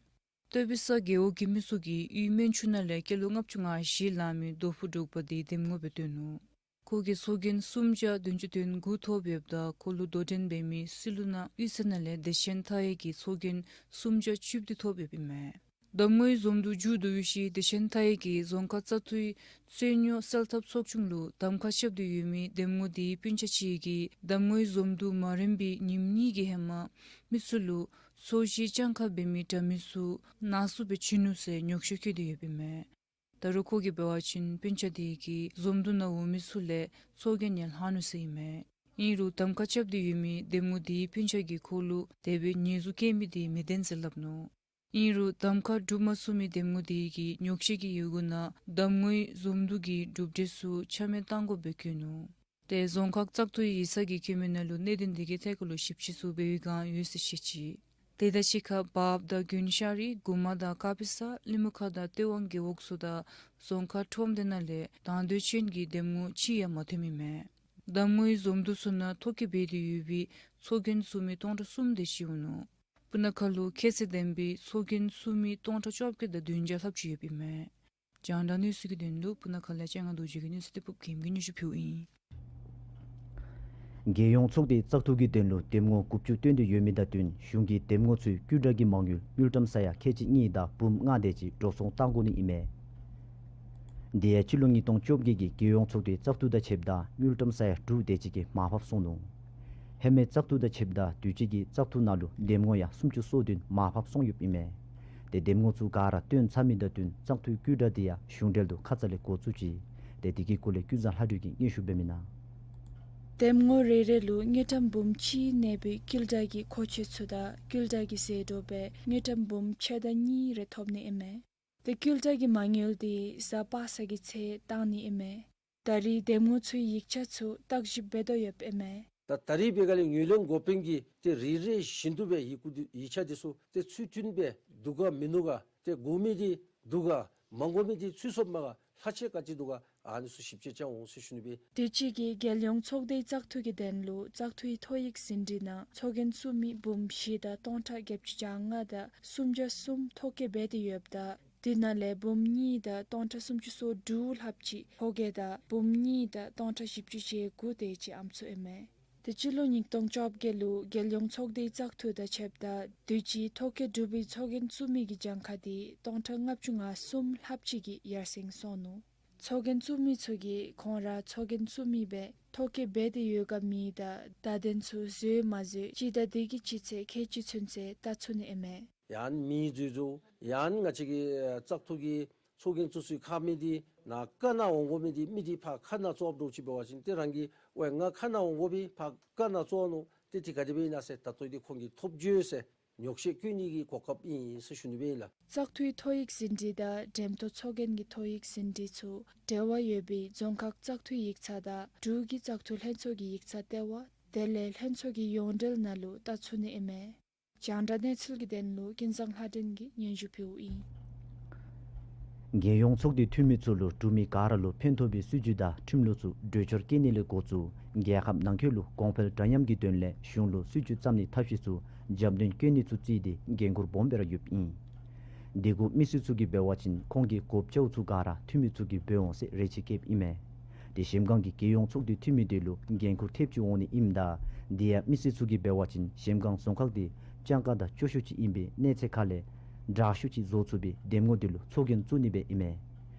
སྟོད་པའི་ས་རྒེད་འོག་གི་མི་ཚུ་གིས་གཡུས་སྨན་ཆུ་ནང་ལས་སྐྱེས་ལོ་ལྔ་བཅུ་ང་བཞི་ལང་མི་རྡོ་ཕུ་འབྲུག་པ་དེ་འདེམས་ངོ་སྦེ་བཏོན་ནུག། ཁོ་གིས་ཚོགས་རྒྱན་སུམ་བརྒྱ་བདུན་ཅུ་དོན་དགུ་ཐོབ་ཡོདཔ་ད་ཁོ་ལུ་དོ་འགྲན་འབད་མི་སིལ་ལུ་ནང་གཡུས་ཚན་ནང་ལས་བདེ་ཆེན་མཐའ་ཡས་ཀྱིས་ཚོགས་རྒྱན་སུམ་བརྒྱ་བཅུ་བདུན་ཐོབ་ཡོདཔ་ཨིན་མས། འདེམས་ངོའི་འཛོམས་འདུ་མཇུག་བསྡུ་བའི་ཤུལ་བདེ་ཆེན་མཐའ་ཡས་ཀྱི་རྫོང་ཁག་བཙག་འཐུའི་རྩོད་རྙོག་སེལ་ཐབས་ཚོགས་ཆུང་ལུ་གདམ་ཁ་རྐྱབ་སྟེ་ཡོད་མི་འདེམས་ངོ་དེའི་སྤུན་ཆ་ཅིག་གིས་འདེམས་ངོའི་འཛོམས་འདུ་མ་རནམ་པའི་ཉིནམ་གཉིས་ཀྱི་ཧེ་མ་མི་ཚུ་ལུ་ཚོས་གཞི་སྤྱང་ཀ་འབད་མི་དྲ་མི་ཚུ་ནག་བསུབ་སྦེ་བྱིན་ནུག་ཟེར་ཉོགས་བཤད་བཀོད་དེ་ཡོདཔ་ཨིན་མས། ད་རུང་ཁོ་གིས་འབད་བ་ཅིན་སྤུན་ཆ་དེ་གིས་འཛོམས་འདུ་ནང་འོང་མི་ཚུ་ལས་ཚོགས་རྒྱན་ཡང་ལྷག་ནུག་ཟེར་ཨིན་མས། ཨིན་རུང་གདམ་ཁ་རྐྱབ་སྟེ་ཡོད་མི་འདེམས་ངོ་དེའི་སྤུན་ཆ་གིས་ཁོ་ལུ་དེ་སྦེ་ཉེས་འཛུགས་བཀལ་མི་དེ་མི་བདེན་ཟེར་སླབ་ནུག། ཨིན་རུང་གདམ་ཁ་གྲུབ་མ་ཚུགས་མི་འདེམས་ངོ་དེ་གིས་ཉོགས་བཤད་ཀྱི་ཡི་གུ་ནང་འདེམས་ངོའི་འཛོམས་འདུ་གི་གྲུབ་འབྲས་ཚུ་ཆ་མེད་བཏང་དགོཔ་སྦེ་བཀོད་ནུག། ཏེ་རྫོང་ཁག་བཙག་འཐུའི་ཡིག་ཚང་གི་བཀོད་མི་ནང་ལུ་གནད་དོན་དེ་གི་ཐད་ཁར་ལུ་ཞིབ་དཔྱད་ཚུ་འབད་བའི་བསྒང་ཡོད་ཟེར་བཤད་ཅི། དེ་དང་གཅིག་ཁར་བརཔ་དང་དགོན་ཤ་རི་གུ་མ་དང་ཀ་པི་ས་ལི་མུ་ཁ་དང་སྟོད་ཝང་རྒེད་འོག་ཚུ་དང་རྫོང་ཁག་ཁྲོམ་སྡེ་ནང་ལས་དང་འདོད་ཅན་གྱི་འདེམས་ངོ་གཅིག་ཡང་མ་ཐོན་མི་མས། འདེམས་ངོའི་འཛོམས་འདུ་ཚུ་ནང་ཐོ་བཀོད་འབད་དེ་ཡོད་པའི་ཚོགས་རྒྱན་བཙུགས་མི་སྟོང་ཕྲག་གསུམ་དེ་ཅིག་འོང་ནུག། སྤུ་ན་ཁ་ལུ་ཁྱད་ཚད་ལྡན་པའི་ཚོགས་རྒྱན་བཙུགས་མི་སྟོང་ཕྲག་བཅོ་བརྒྱད་དང་བདུན་བརྒྱ་ལྷགཔ་ཅིག་ཡོདཔ་ཨིན་མས། རྒྱང་བསྒྲགས་གནས་ཚུལ་གྱི་དོན་ལུ་སྤུ་ན་ཁ་ལས་ལྕང་ང་རྡོ་རྗེ་གི་གནས་ཚུལ་དེ་ཕུརཔ་རྒྱན་གྱིས་སྙན་ཞུ་ཕུལཝ་ཨིན། རྒྱལ་ཡོངས་ཚོགས་སྡེའི་བཙག་འཐུ་གི་དོན་ལུ་འདེམས་ངོ་དགུ་བཅུ་བཏོན་ཏེ་ཡོད་མི་དང་བསྟུན་གཞུང་གིས་འདེམས་ངོ་ཚུའི་བརྒྱུད་བསྒྲགས་ཀྱི་མ་དངུལ་དངུལ་ཀྲམ་ས་ཡ་ཁལ་གཅིག་གཉིས་དང་འབུམ་ལྔ་དེ་ཅིག་འགྲོ་སོང་བཏང་དགོ་ནི་ཨིན་མས། དེ་ཡང་སྤྱི་ལོ་ཉིས་སྟོང་བཅོ་བརྒྱད་ཀྱི་རྒྱལ་ཡོངས་ཚོགས་སྡེའི་བཙག་འཐུ་དང་ཕྱདཔ་ད་དངུལ་ཀྲམ་ས་ཡ་དྲུག་དེ་ཅིག་གིས་མར་ཕབ་སོང་ནུག། ཧེ་མའི་བཙག་འཐུ་དང་ཕྱདཔ་ད་དུས་ཅི་གི་བཙག་འཐུ་ནང་ལུ་འདེམས་ངོ་ཡང་སུམ་ཅུ་སོ་བདུན་མར་ཕབ་སོང་ཡོདཔ་ཨིན་མས། ཏེ་འདེམས་ངོ་ཚུ་ག་ར་བཏོན་ཚར་མི་དང་བསྟུན་བཙག་འཐུའི་བརྒྱུད་བསྒྲགས་དེ་ཡང་གཞུང་འབྲེལ་དུ་ཁ་ཙ་ལས་འགོ་བཙུགས་ཅི། ཏེ་དེ་གི་སྐོར་ལས་ཀུན་བཟང་ལྷ་སྒྲོན་གྱིས་སྙན་ཞུ་འབད་མི་ནང་། འདེམས་ངོ་རེ་རེ་ལུ་དངུལ་ཀྲམ་འབུམ་གཅིག་གནས་པའི་བརྒྱུད་བསྒྲགས་ཀྱི་མཁོ་ཆས་ཚུ་དང་བརྒྱུད་བསྒྲགས་ཀྱི་ཟད་འགྲོ་སྦེ་དངུལ་ཀྲམ་འབུམ་ཕྱེད་དང་གཉིས་རེ་ཐོབ་ནི་ཨིན་མས། ཏེ་བརྒྱུད་བསྒྲགས་ཀྱི་མ་དངུལ་དེ་གཟའ་པ་སངས་ཀྱི་ཚེ་བཏང་ནི་ཨིན་མས། ད་རེས་འདེམས་ངོ་ཚུའི་ཡིག་ཆ་ཚུ་བརྟག་ཞིབ་འབད་དོ་ཡོདཔ་ཨིན་མས། ད་ད་རེས་འབད་ག་ལས་ངོས་ལེན་འགོ་དཔོན་གྱིས་ཏེ་རེ་རེ་བཞིན་དུ་སྦེ་ཡི་གུ་འདི་ཡིག་ཆ་འདི་ཚུ་ཏེ་ཚུལ་མཐུན་སྦེ་འདུག་ག་མིན་ནུག་ག་ཏེ་དགོ་མི་འདི་འདུག་ག་མ་དགོ་མི་འདི་ཚུད་སོངམ་མས་ག་ལྷག་ཆད་ག་ཅི་འདུག་ག་ཨ་ནི་ཚུ་ཞིབ་དཔྱད་རྐྱབ་འོང་ཟེར་ཞུ་ནི་སྦེ། དུས་ཅི་གི་རྒྱལ་ཡོངས་ཚོགས་སྡེའི་བཙག་འཐུ་གི་དོན་ལུ་བཙག་འཐུའི་ཐོ་ཡིག་ཟིན་བྲིས་ནང་ཚོགས་རྒྱན་བཙུགས་མི་འབུམ་བཞི་དང་སྟོང་ཕྲག་བརྒྱད་ཅུ་གྱ་ལྔ་དང་སུམ་བརྒྱ་གསུམ་ཐོ་བཀོད་འབད་དེ་ཡོདཔ་ད་དེ་ནང་ལས་འབུམ་གཉིས་དང་སྟོང་ཕྲག་སུམ་ཅུ་སོ་དྲུག་ལྷགཔ་ཅིག་ཐོ་བཀོད་དང་འབུམ་གཉིས་དང་སྟོང་ཕྲག་བཞི་བཅུ་ཞེ་དགུ་དེ་ཅིག་ཨམ་སྲུ་ཨིན་མས། ཏེ་སྤྱི་ལོ་ཉིས་སྟོང་བཅོ་བརྒྱད་ལུ་རྒྱལ་ཡོངས་ཚོགས་སྡེའི་བཙག་འཐུ་དང་ཕྱདཔ་ད་དུས་ཅི་ཐོ་བཀོད་གྲུབ་པའི་ཚོགས་རྒྱན་བཙུགས་མི་གི་གྱངས་ཁ་དེ་སྟོང་ཕྲག་ལྔ་བཅུ་ང་གསུམ་ལྷགཔ་ཅིག་གིས་ཡར་སེང་སོང་ནུག། ཚོགས་རྒྱན་བཙུགས་མི་ཚུ་གིས་ཁོང་ར་ཚོགས་རྒྱན་བཙུགས་མི་སྦེ་ཐོ་བཀོད་འབད་དེ་ཡོད་ག་མེད་དང་བརྡ་དོན་ཚུ་བཟོ་མ་བཟོ་སྤྱི་ཟླ་འདི་གི་སྤྱི་ཚེས་ཁལ་གཅིག་ཚུན་ཚོད་བལྟ་ཚུགས་ནི་ཨིན་མས། ཡང་མི་འཛོལ་འཛོལ་ཡང་ང་བཅས་ཀྱི་བཙག་འཐུ་གི་ཚོགས་རྒྱན་བཙུགས་སའི་ཁ་མི་འདི་ནཱ་ཁ་ནང་འོང་དགོ་མི་འདི་མི་འདི་ཕར་ཁ་ནང་ཚུད་འགྱོ་ཅི་འབད་བ་ཅིན་ཏེ་རང་གིས་ཝའེ་ང་ཁ་ནང་འོང་དགོ་པས་ཕར་ཁ་ནང་ཚུད་འོང་ནུག། ཏེ་དེ་ག་དེ་སྦེ་ཨིན་ན་ཟེར་ད་ལྟོ་འདི་ཁོང་གིས་ཐོབ་འགྱོ་ཟེར་ཉོགས་བཤད་བཀོད་ནི་གི་གོ་སྐབས་ཨིན་ཟེར་ཞུ་ནི་སྦེ་ཨིན་ལགས། བཙག་འཐུའི་ཐོ་ཡིག་ཟིན་བྲིས་དང་འགྲེམས་སྟོན་ཚོགས་རྒྱན་གྱི་ཐོ་ཡིག་ཟིན་བྲིས་ཚུ་འབྲེལ་བ་ཡོད་པའི་རྫོང་ཁག་བཙག་འཐུའི་ཡིག་ཚང་དང་འབྲུག་གི་བཙག་འཐུ་ལྷན་ཚོགས་ཀྱི་ཡིག་ཚང་ལྟེ་བ་དེ་ལས་ལྷན་ཚོགས་ཀྱི་ཡོངས་འབྲེལ་ནང་ལུ་བལྟ་ཚུགས་ནི་ཨིན་མས། རྒྱང་བསྒྲགས་གནས་ཚུལ་གྱི་དོན་ལུ་ཀུན་བཟང་ལྷ་སྒྲོན་གྱིས་སྙན་ཞུ་ཕུལཝ་ཨིན། རྒྱལ་ཡོངས་ཚོགས་སྡེའི་འཐུས་མི་ཚུ་ལུ་འབྲུག་མི་ག་ར་ལུ་ཕན་ཐོགས་པའི་སྲིད་བྱུས་དང་ཁྲིམས་ལུགས་ཚུ་གྲོས་འཆར་བཀོད་ནི་ལས་འགོ་བཙུགས་རྒྱལ་ཁབ་ནང་འཁོད་ལུ་གོང་འཕེལ་འདྲ་མཉམ་གྱི་དོན་ལས་གཞུང་ལུ་སྲིད་བྱུས་བརྩམ་ནིའི་ཐབས་ཤེས་ཚུ་རྒྱབ་སྣོན་བཀོད་ནི་ཚུ་བརྩིས་ཏེ་འགན་ཁུར་སྦོམ་སྦེ་ར་ཡོདཔ་ཨིན། དེ་གུ་མི་སེར་ཚུ་གིས་འབད་བ་ཅིན་ཁོང་གི་གོབ་ཅོ་ཚུ་ག་ར་འཐུས་མི་ཚུ་གིས་འབད་འོང་ཟེར་རེ་ཆེ་བསྐྱེདཔ་ཨིན་མས། དེ་གཞལམ་སྒང་གི་རྒྱལ་ཡོངས་ཚོགས་སྡེ་འཐུས་མི་དེ་ལུ་འགན་ཁུར་ཐེབས་ཅིག་འོང་ནི་ཨིནམ་ད་དེ་ཡང་མི་སེར་ཚུ་གིས་འབད་བ་ཅིན་གཞལམ་སྒང་རྫོང་ཁག་དེ་སྤྱང་ཀ་དང་སྐྱོ་ཤོས་ཅིག་ཨིན་པའི་གནས་ཚད་ཁ་ལས་དྲག་ཤོས་ཅིག་བཟོ་ཚུགས་པའི་འདེམས་ངོ་དེ་ལུ་ཚོགས་རྒྱན་བཙུགས་ནི་སྦེ་ཨིན་མས།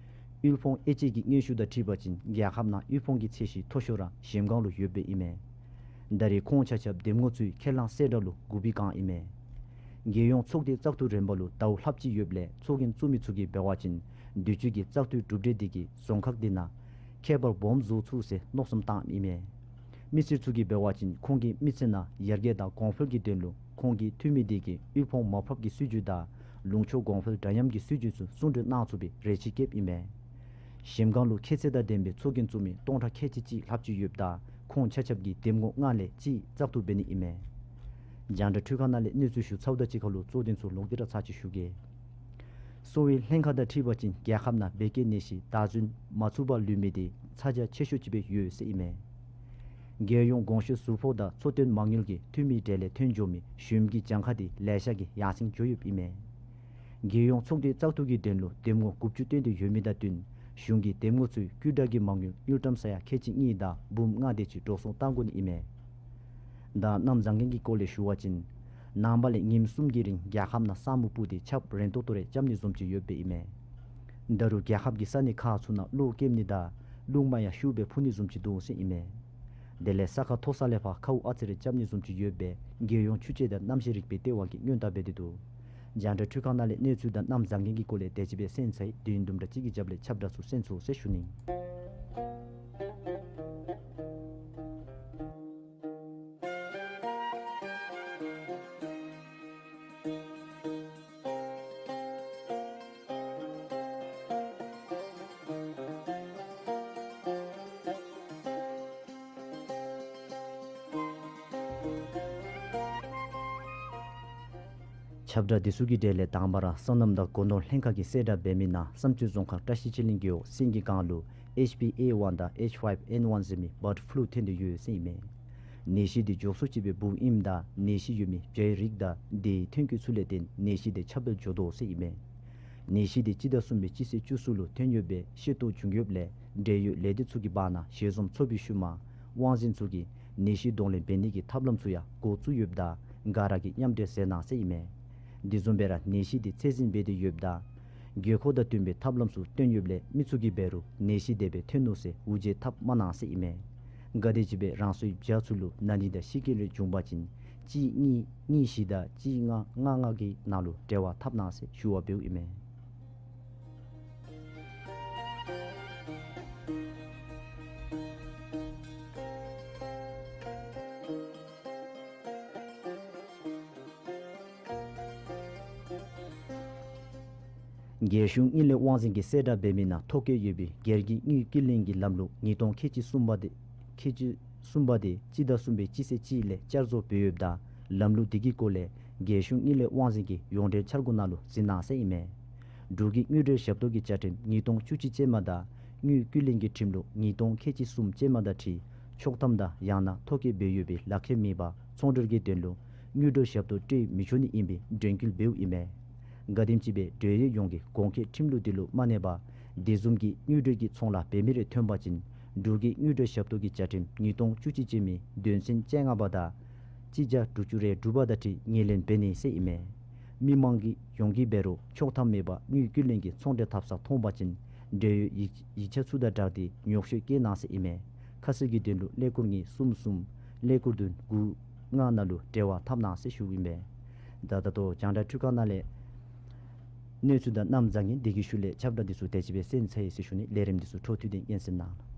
དབུལ་ཕོངས་དབྱེ་དཔྱད་ཀྱི་སྙན་ཞུ་དང་འཁྲིལ་བ་ཅིན་རྒྱལ་ཁབ་ནང་དབུལ་ཕོངས་ཀྱི་ཚད་གཞི་མཐོ་ཤོས་ར་གཞལམ་སྒང་ལུ་ཡོདཔ་སྦེ་ཨིན་མས། ད་རེས་ཁོང་ཆ་ཁྱབ་འདེམས་ངོ་ཚུའི་ཁས་བླངས་གསལ་བསྒྲགས་ལུ་གུ་བི་བཀང་ཨིན་མས། རྒྱལ་ཡོངས་ཚོགས་སྡེ་བཙག་འཐུ་རིམ་པ་ལུ་ཟླཝ་ལྷགཔ་ཅིག་ཡོདཔ་ལས་ཚོགས་རྒྱན་བཙུགས་མི་ཚུ་གིས་འབད་བ་ཅིན་དུས་ཅི་གི་བཙག་འཐུའི་གྲུབ་འབྲས་དེ་གིས་རྫོང་ཁག་དེ་ནང་ཁྱད་པར་སྦོམ་བཟོ་ཚུགས་ཟེར་མནོ་བསམ་བཏངམ་ཨིན་མས། མི་སེར་ཚུ་གིས་འབད་བ་ཅིན་ཁོང་གི་མི་ཚེ་ནང་ཡར་རྒྱས་དང་གོང་འཕེལ་གྱི་དོན་ལུ་ཁོང་གི་འཐུས་མི་དེ་གིས་དབུལ་ཕོངས་མར་ཕབ་ཀྱི་སྲིད་བྱུས་དང་ལུང་ཕྱོགས་གོང་འཕེལ་འདྲ་མཉམ་གྱི་སྲིད་བྱུས་ཚུ་བརྩོན་འགྲུས་གནང་ཚུགས་པའི་རེ་ཆེ་བསྐྱེདཔ་ཨིན་མས། གཞལམ་སྒང་ལུ་ཁྱད་ཚད་དང་ལྡན་པའི་ཚོགས་རྒྱན་བཙུགས་མི་སྟོང་ཕྲག་ཁལ་གཅིག་ལྷགཔ་ཅིག་ཡོདཔ་ད་ཁོང་ཆ་ཁྱབ་ཀྱིས་འདེམས་ངོ་ལྔ་ལས་གཅིག་བཙག་འཐུ་འབད་ནི་ཨིན་མས། རྒྱང་བསྒྲགས་འཕྲུལ་ཁང་ནང་ལས་གནས་ཚུལ་ཞུ་ཚརཝ་དང་གཅིག་ཁར་ལུ་གཙོ་དོན་ཚུ་ལོག་སྟེ་ར་ཚར་གཅིག་ཞུ་གེ། གསོ་བའི་ལྷན་ཁག་དང་འཁྲིལ་བ་ཅིན་རྒྱལ་ཁབ་ནང་བད་ཀན་ནད་གཞི་བདག་འཛིན་མ་ཚུགས་པར་ལུས་མི་དེ་ཚ་གྱང་ཆེ་ཤོས་ཅིག་སྦེ་ཡོད་ཟེར་ཨིན་མས། རྒྱལ་ཡོངས་གོང་ཞུས་ཟུར་ཕོགས་དང་འཚོ་རྟེན་མ་དངུལ་གྱི་འཐུས་མིའི་གྲལ་ལས་ཐོན་འགྱོ་མི་གཞུང་གི་གྱངས་ཁ་དེ་ལེ་ཤ་གིས་ཡར་སེང་འགྱོ་ཡོདཔ་ཨིན་མས། རྒྱལ་ཡོངས་ཚོགས་སྡེ་བཙག་འཐུ་གི་དོན་ལུ་འདེམས་ངོ་དགུ་བཅུ་བཏོན་ཏེ་ཡོད་མི་དང་བསྟུན་གཞུང་གིས་འདེམས་ངོ་ཚུའི་བརྒྱུད་བསྒྲགས་ཀྱི་མ་དངུལ་དངུལ་ཀྲམ་ས་ཡ་ཁལ་གཅིག་གཉིས་དང་འབུམ་ལྔ་དེ་ཅིག་འགྲོ་སོང་བཏང་དགོ་ནི་ཨིན་མས། ད་གནམ་བཟང་ངན་གྱི་སྐོར་ལས་ཞུ་བ་ཅིན་ནངས་པ་ལས་ཉིནམ་གསུམ་གྱི་རིང་རྒྱལ་ཁབ་ནང་ས་སྨུག་སྤུབས་ཏེ་ཆརཔ་རན་ཏོག་ཏོ་རེ་རྐྱབ་ནི་བཟུམ་ཅིག་ཡོདཔ་སྦེ་ཨིན་མས། ད་རུང་རྒྱལ་ཁབ་ཀྱི་ས་གནས་ཁག་ཚུ་ནང་གློག་སྐྱེམ་ནི་དང་རླུང་མ་ཡང་ཤུགས་སྦེ་འཕུ་ནི་བཟུམ་ཅིག་འདུག་ཟེར་ཨིན་མས། དེ་ལས་ས་ཁ་མཐོ་ས་ལས་ཕར་ཁཝ་ཨ་ཙི་རེ་རྐྱབ་ནི་བཟུམ་ཅིག་ཡོདཔ་སྦེ་རྒྱལ་ཡོངས་ཆུ་དཔྱད་དང་གནམ་གཤིས་རིག་པའི་ལྟེ་བ་གིས་སྔོན་བརྡ་འབད་དེ་འདུག། རྒྱང་བསྒྲགས་འཕྲུལ་ཁང་ནང་ལས་གནས་ཚུལ་དང་གནམ་བཟང་ངན་གྱི་སྐོར་ལས་དེ་ཅིག་སྦེ་གསན་ཚར་ཡི། དུས་ཡུན་དུམ་གྲ་གཅིག་གི་རྒྱབ་ལས་ཁྱབ་བསྒྲགས་ཚུ་གསན་ཚུགས་ཟེར་ཞུ་ནི། ཁྱབ་བསྒྲགས་འདི་ཚུ་གི་གྲས་ལས་དང་པ་ར་སོ་ནམ་དང་སྒོ་ནོར་ལྷན་ཁག་གིས་གསལ་བསྒྲགས་འབད་མི་ནང་བསམ་སྤྱོད་རྫོང་ཁག་བཀྲ་ཤིས་ཆོས་གླིང་རྒེད་འོག་སེང་གེ་སྒང་ལུ་ཨེཆ་ཕི་ཨེ་ཝན་དང་ཨེཆ་ཕའིབ་ཨེན་ཝན་ཟེར་མི་བཱཌ་ཕུ་ལུ་ཐོན་ཏེ་ཡོད་ཟེར་ཨིན་མས། ནད་གཞི་དེ་མགྱོགས་སུ་སྤྱི་པའི་འབུ་ཨིནམ་ད་ནད་གཞི་ཡོད་མི་བྱའི་རིགས་དང་དེའི་ཐོན་སྐྱེད་ཚུ་ལས་བརྟེན་ནད་གཞི་དེ་ཁྱབ་སྤེལ་འགྱོ་དོ་ཟེར་ཨིན་མས། ནད་གཞི་དེ་སྤྱི་ཟླ་གསུམ་པའི་སྤྱི་ཚེས་བཅུ་གསུམ་ལུ་ཐོན་ཡོདཔ་སྦེ་ཤེས་རྟོགས་བྱུང་ཡོདཔ་ལས་འབྲེལ་ཡོད་ལས་སྡེ་ཚུ་གི་བར་ན་ཞལ་འཛོམས་ཚོགས་པའི་ཤུལ་མ་དབང་འཛིན་ཚུ་གིས་ནད་གཞི་གདོང་ལེན་འབད་ནི་གི་ཐབས་ལམ་ཚུ་ཡང་འགོ་བཙུགས་ཡོདཔ་ད་ག་ར་གིས་མཉམ་འབྲེལ་མཛད་གནང་ཟེར་ཨིན་མས། དེ་བཟུམ་སྦེ་ར་ནད་གཞི་དེ་ཚད་འཛིན་འབད་དེ་ཡོདཔ་ད་དགོས་མཁོ་དང་བསྟུན་པའི་ཐབས་ལམ་ཚུ་སྟོན་ཡོདཔ་ལས་མི་ཚུ་གིས་འབད་རུང་ནད་གཞི་དེ་སྦེ་ཐོན་ནུག་ཟེར་འུ་བརྗེད་འཐབ་མ་གནང་ཟེར་ཨིན་མས། ག་དེམ་ཅིག་སྦེ་རང་སོའི་བྱ་ཚུ་ལུ་ན་ནིང་དང་ཤི་རྐྱེན་རེ་བྱུང་པ་ཅིན་གཅིག་གཉིས་གཉིས་བཞི་དང་གཅིག་ལྔ་ལྔ་ལྔ་གི་ནང་ལུ་འབྲེལ་བ་འཐབ་གནང་ཟེར་ཞུ་བ་འབདཝ་ཨིན་མས། རྒྱལ་གཞུང་དངུལ་ལས་དབང་འཛིན་གྱིས་གསལ་བསྒྲགས་འབད་མི་ནང་ཐོ་བཀོད་ཡོད་པའི་སྒེར་གྱི་དངུལ་རྐུ་ལེན་གྱི་ལམ་ལུགས་ཉིས་སྟོང་ཁལ་གཅིག་གསུམ་པ་དེ་ཁལ་གཅིག་གསུམ་པ་དེ་སྤྱི་ཟླ་གསུམ་པའི་སྤྱི་ཚེས་གཅིག་ལས་བསྐྱར་བཟོ་འབད་ཡོདཔ་ད་ལམ་ལུགས་དེ་གི་སྐོར་ལས་རྒྱལ་གཞུང་དངུལ་ལས་དབང་འཛིན་གྱི་ཡོངས་འབྲེལ་འཆར་སྒོ་ནང་ལུ་གཟིགས་གནང་ཟེར་ཨིན་མས། འབྲུག་གི་དངུལ་འབྲེལ་ཞབས་ཏོག་གི་བཅའ་ཁྲིམས་ཉིས་སྟོང་བཅུ་གཅིག་ཅན་མ་དང་དངུལ་རྐུ་ལེན་གྱི་ཁྲིམས་ལུགས་ཉིས་སྟོང་ཁལ་གཅིག་གསུམ་ཅན་མ་དང་འཁྲིལ་ཆོག་ཐམ་དང་ཡང་ན་ཐོ་བཀོད་འབད་ཡོད་པའི་ལག་ཁྱེར་མེད་པར་ཚོང་འབྲེལ་གྱི་དོན་ལུ་དངུལ་འབྲེལ་ཞབས་ཏོག་སྤྲོད་མི་ཆོག་ནི་ཨིན་པའི་འགྲན་སྐུལ་འབདཝ་ཨིན་མས། ག་དེམ་ཅིག་སྦེ་འབྲེལ་ཡོད་ཡོངས་ཀྱིས་གོང་འཁོད་ཁྲིམས་ལུགས་དེ་ལུ་མ་གནས་པར་དེ་བཟུམ་གྱི་དངུལ་འབྲེལ་གྱི་ཚོང་ལཱ་འབད་མི་རེ་ཐོན་པ་ཅིན་འབྲུག་གི་དངུལ་འབྲེལ་ཞབས་ཏོག་གི་བཅའ་ཁྲིམས་ཉིས་སྟོང་བཅུ་གཅིག་ཅན་མའི་དོན་ཚན་བཅོ་ལྔ་པ་དང་གཅིག་བརྒྱ་དྲུག་ཅུ་རེ་དྲུག་པ་དང་འཁྲིལ་ངོས་ལེན་འབད་ནི་ཟེར་ཨིན་མས། མི་མང་གི་ཡོངས་ཀྱིས་འབད་རུང་ཆོག་ཐམ་མེད་པར་དངུལ་རྐུ་ལེན་གྱི་ཚོང་འབྲེལ་འཐབ་ས་མཐོང་པ་ཅིན་འབྲེལ་ཡོད་ཡིག་ཡིག་ཆ་ཚུ་དང་སྦྲགས་ཏེ་ཉོགས་བཤད་བཀོད་གནང་ཟེར་ཨིན་མས། ཁ་གསལ་གྱི་དོན་ལུ་ཀླད་ཀོར་གཉིས་གསུམ་གསུམ་ཀླད་ཀོར་བདུན་དགུ་ལྔ་ནང་ལུ་འབྲེལ་བ་འཐབ་གནང་ཟེར་ཞུཝ་ཨིན་མས། ད་ད་ལྟོ་རྒྱང་བསྒྲགས་འཕྲུལ་ཁང་ནང་ལས་གནས་ཚུལ་དང་གནམ་བཟང་ངན་དེ་གི་ཤུལ་ལས་ཁྱབ་བསྒྲགས་འདི་ཚུ་དེ་ཅིག་སྦེ་གསན་ཚར་ཡི་ཟེར་ཞུ་ནི། ལས་རིམ་འདི་ཚུ་འཕྲོ་མཐུད་དེ་སྙན་གསན་གནང་།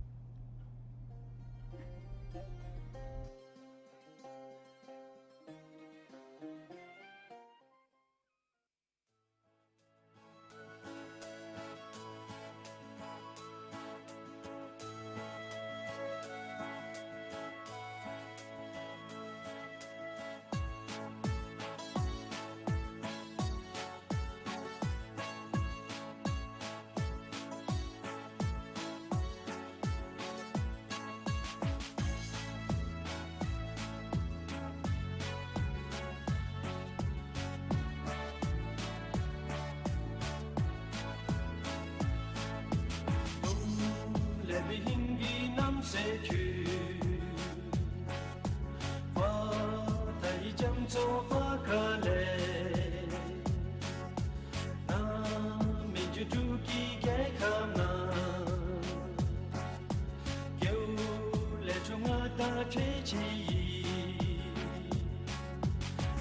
ཧིང་གི་རྣམ་ཤེས་ཁྱོད། ཕ་མཐའི་རྒྱ་མཚོ་བར་ཁ་ལས། ནམ་མི་འགྱུར་འབྲུག་གི་རྒྱལ་ཁམས་ན། རྒྱལ་བོ་ལས་འཕྲོ་མངའ་བདག་ཁྱེད་ཅིག་ཡིན།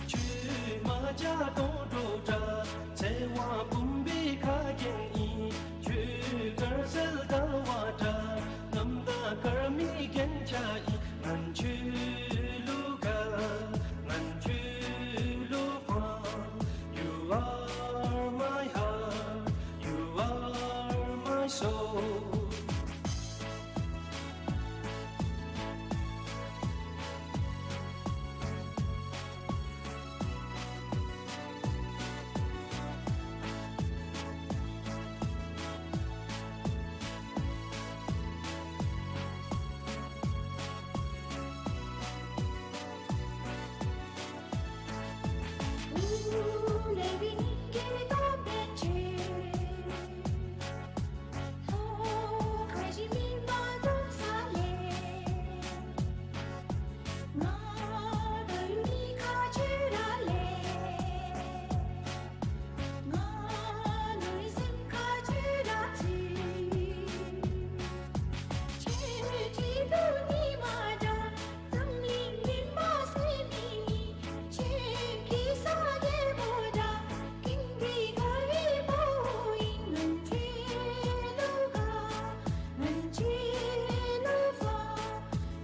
ཁྱོད་རྨ་བྱ་དོང་གྲོགས་འདྲ། ཚེ་དབང་བུམ་པའི་ཁ་རྒྱན་ཡིན། ཁྱོད་དཀར་གསལ་ཟླ་བ་འདྲ། གནམ་དང་སྐར་མའི་རྒྱན་ཆ་ཡིན། ང་ཁྱོད་བློ་དགའ། ང་ཁྱོད་བློ་ཕངས། You are my heart, you are my soul.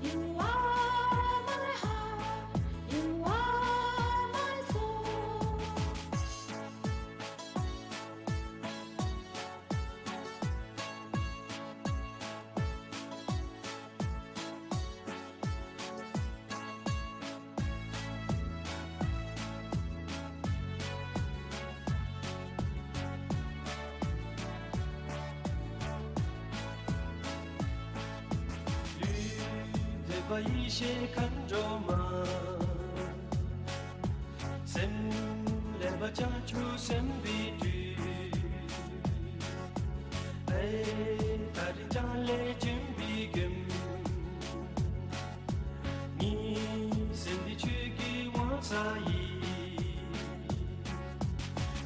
You are my heart, you are my soul. ལུས་འདོད་པ་ཡེ་ཤེས་མཁའ་འགྲོ་མ། སེམས་ལེན་པ་བྱང་ཆུབ་སེམས་དཔའི་མཐུ། ཨེ་ད་རིས་བྱང་ལས་བྱོན་པའི་མགོན། ངེའི་སེམས་འདི་ཁྱོད་ཀྱི་དབང་ས་ཡིན།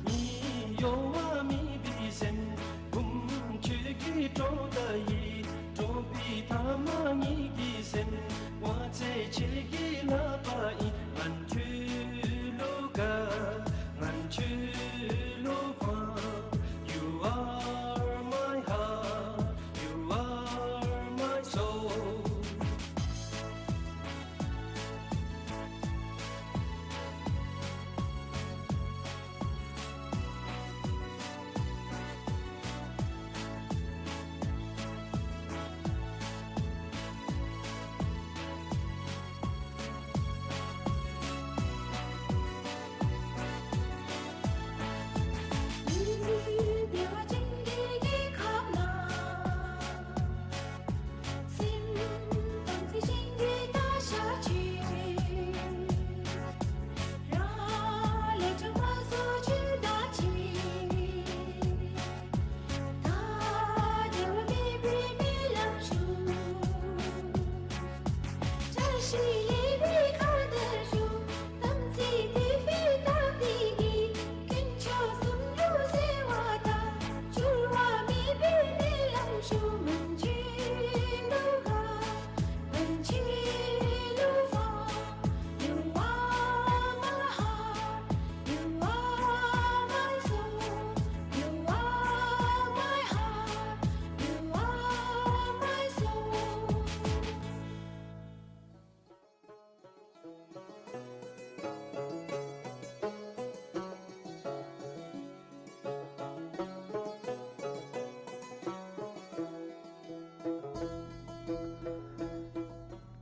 ངེའི་གཡོ་བ་མེད་པའི་སེམས། བུམ་ཁྱོད་ཀྱི་གྲོགས་དང་ཡིན། གྲོགས་པོའི་ཐ་མ་ངེད་ཀྱི་སེམས། དབང་ཚད་ཁྱེད་ཀྱི་ལག་པར་ཡིན། ང་ཁྱོད་བློ་དགའ། ང་ཁྱོད་བློ་ཕངས། You are my heart, you are my soul.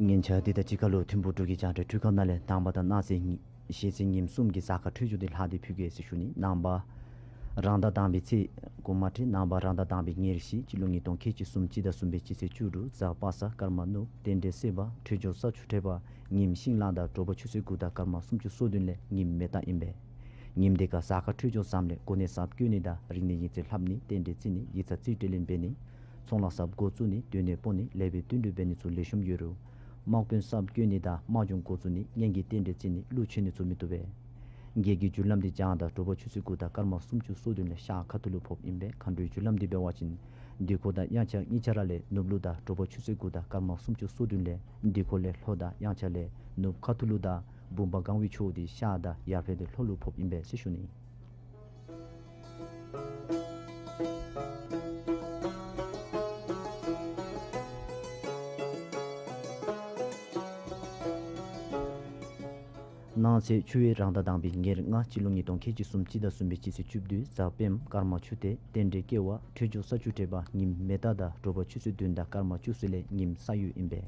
ཉེ་ཆར་འདི་དང་གཅིག་ཁར་ལུ་ཐིམ་ཕུག་འབྲུག་གི་རྒྱང་བསྒྲགས་འཕྲུལ་ཁང་ནང་ལས་ནངས་པ་དང་གནངས་ཚེ་གཉིས་གཞེས་ཚེ་ཉིནམ་གསུམ་གྱི་གཟའ་སྐར་འཕྲོད་སྦྱོར་འདི་ལྷག་སྟེ་ཕུལ་གེ་ཟེར་ཞུ་ནི། ནངས་པ་རང་ཟླ་དང་པའི་ཚེས་དགུ་མ་ཏེ་ནངས་པ་རང་ཟླ་དང་པའི་ཉེར་བཞི་སྤྱི་ལོ་ཉིས་སྟོང་ཁལ་གཅིག་གསུམ་སྤྱི་ཟླ་གསུམ་པའི་སྤྱི་ཚེས་བཅུ་དྲུག་གཟའ་པ་སངས་སྐར་མ་ནུབ་རྟེན་འབྲེལ་སྲིད་པ་འཕྲོད་སྦྱོར་ས་ཆུ་འཕྲད་པ་ཉིནམ་ཤིང་གླང་དང་དྲོ་པ་ཆུ་ཚོད་དགུ་དང་སྐར་མ་སུམ་ཅུ་སོ་བདུན་ལས་ཉིནམ་མེ་རྟ་ཨིན་པས། ཉིནམ་འདི་ཁར་གཟའ་སྐར་འཕྲོད་སྦྱོར་བཟངམ་ལས་གོ་གནས་ཟབ་བཀོད་ནི་དང་རིག་གནས་ཡིག་རྩིས་ལྷབ་ནི་རྟེན་འབྲེལ་བརྩི་ནི་ཡིག་ཚང་རྩིས་སྤྲོད་ལེན་འབད་ནི་ ཚོང་ལཱ་གསརཔ་འགོ་བཙུགས་ནི་སྡོད་གནས་སྤོ་ནི་ལེགས་པའི་བསྟུན་གྲོས་འབད་ནི་ཚུ་ལེགས་ཤོམ་ཡོད་རུང་དམག་དཔོན་གསརཔ་བསྐོ་ནི་དང་དམག་སྦྱོང་འགོ་བཙུགས་ནི་གཉེན་གྱི་རྟེན་འབྲེལ་བརྩི་ནི་ལུ་ཆོད་ནི་ཚུ་མི་བཏུབ་པས། རྒྱལ་གྱི་རྒྱུ་ལམ་འདི་བྱང་དང་དྲོ་པ་ཆུ་ཚོད་དགུ་དང་སྐར་མ་སུམ་ཅུ་སོ་བདུན་ལས་ཤར་ཁ་ཐུག་ལུ་ཕོགཔ་ཨིན་པས། མཁའ་འགྲོའི་རྒྱུ་ལམ་འདི་འབད་བ་ཅིན་དུས་འཁོར་དང་དབྱངས་འཆར་གཉིས་ཆ་ར་ལས་ནུབ་ལུ་དང་དྲོ་པ་ཆུ་ཚོད་དགུ་དང་སྐར་མ་སུམ་ཅུ་སོ་བདུན་ལས་དུས་འཁོར་ལས་ལྷོ་དང་དབྱངས་འཆར་ལས་ནུབ་ཁ་ཐུག་ལུ་དང་བུམ་པ་གང་བའི་ཕྱོགས་འདི་ཤར་དང་ཡར་འཕེལ་ཏེ་ལྷོ་ལུ་ཕོགཔ་ཨིན་པས་ཟེར་ཞུ་ནི། གནངས་ཚེ་ཆུ་ཡོས་རང་ཟླ་དང་པའི་ཉེར་ལྔ་སྤྱི་ལོ་ཉིས་སྟོང་ཁལ་གཅིག་གསུམ་སྤྱི་ཟླ་གསུམ་པའི་སྤྱི་ཚེས་བཅུ་བདུན་གཟའ་སྤེནམ་སྐར་མ་ཆུ་སྟེ་རྟེན་འབྲེལ་སྐྱེ་བ་འཕྲོད་སྦྱོར་ས་བཅུ་དྲེགས་པ་ཉིམ་མེ་རྟ་དང་དྲོ་པ་ཆུ་ཚོད་བདུན་དང་སྐར་མ་བཅུ་གསུམ་ལས་ཉིམ་ས་ཡོས་ཨིན་པས།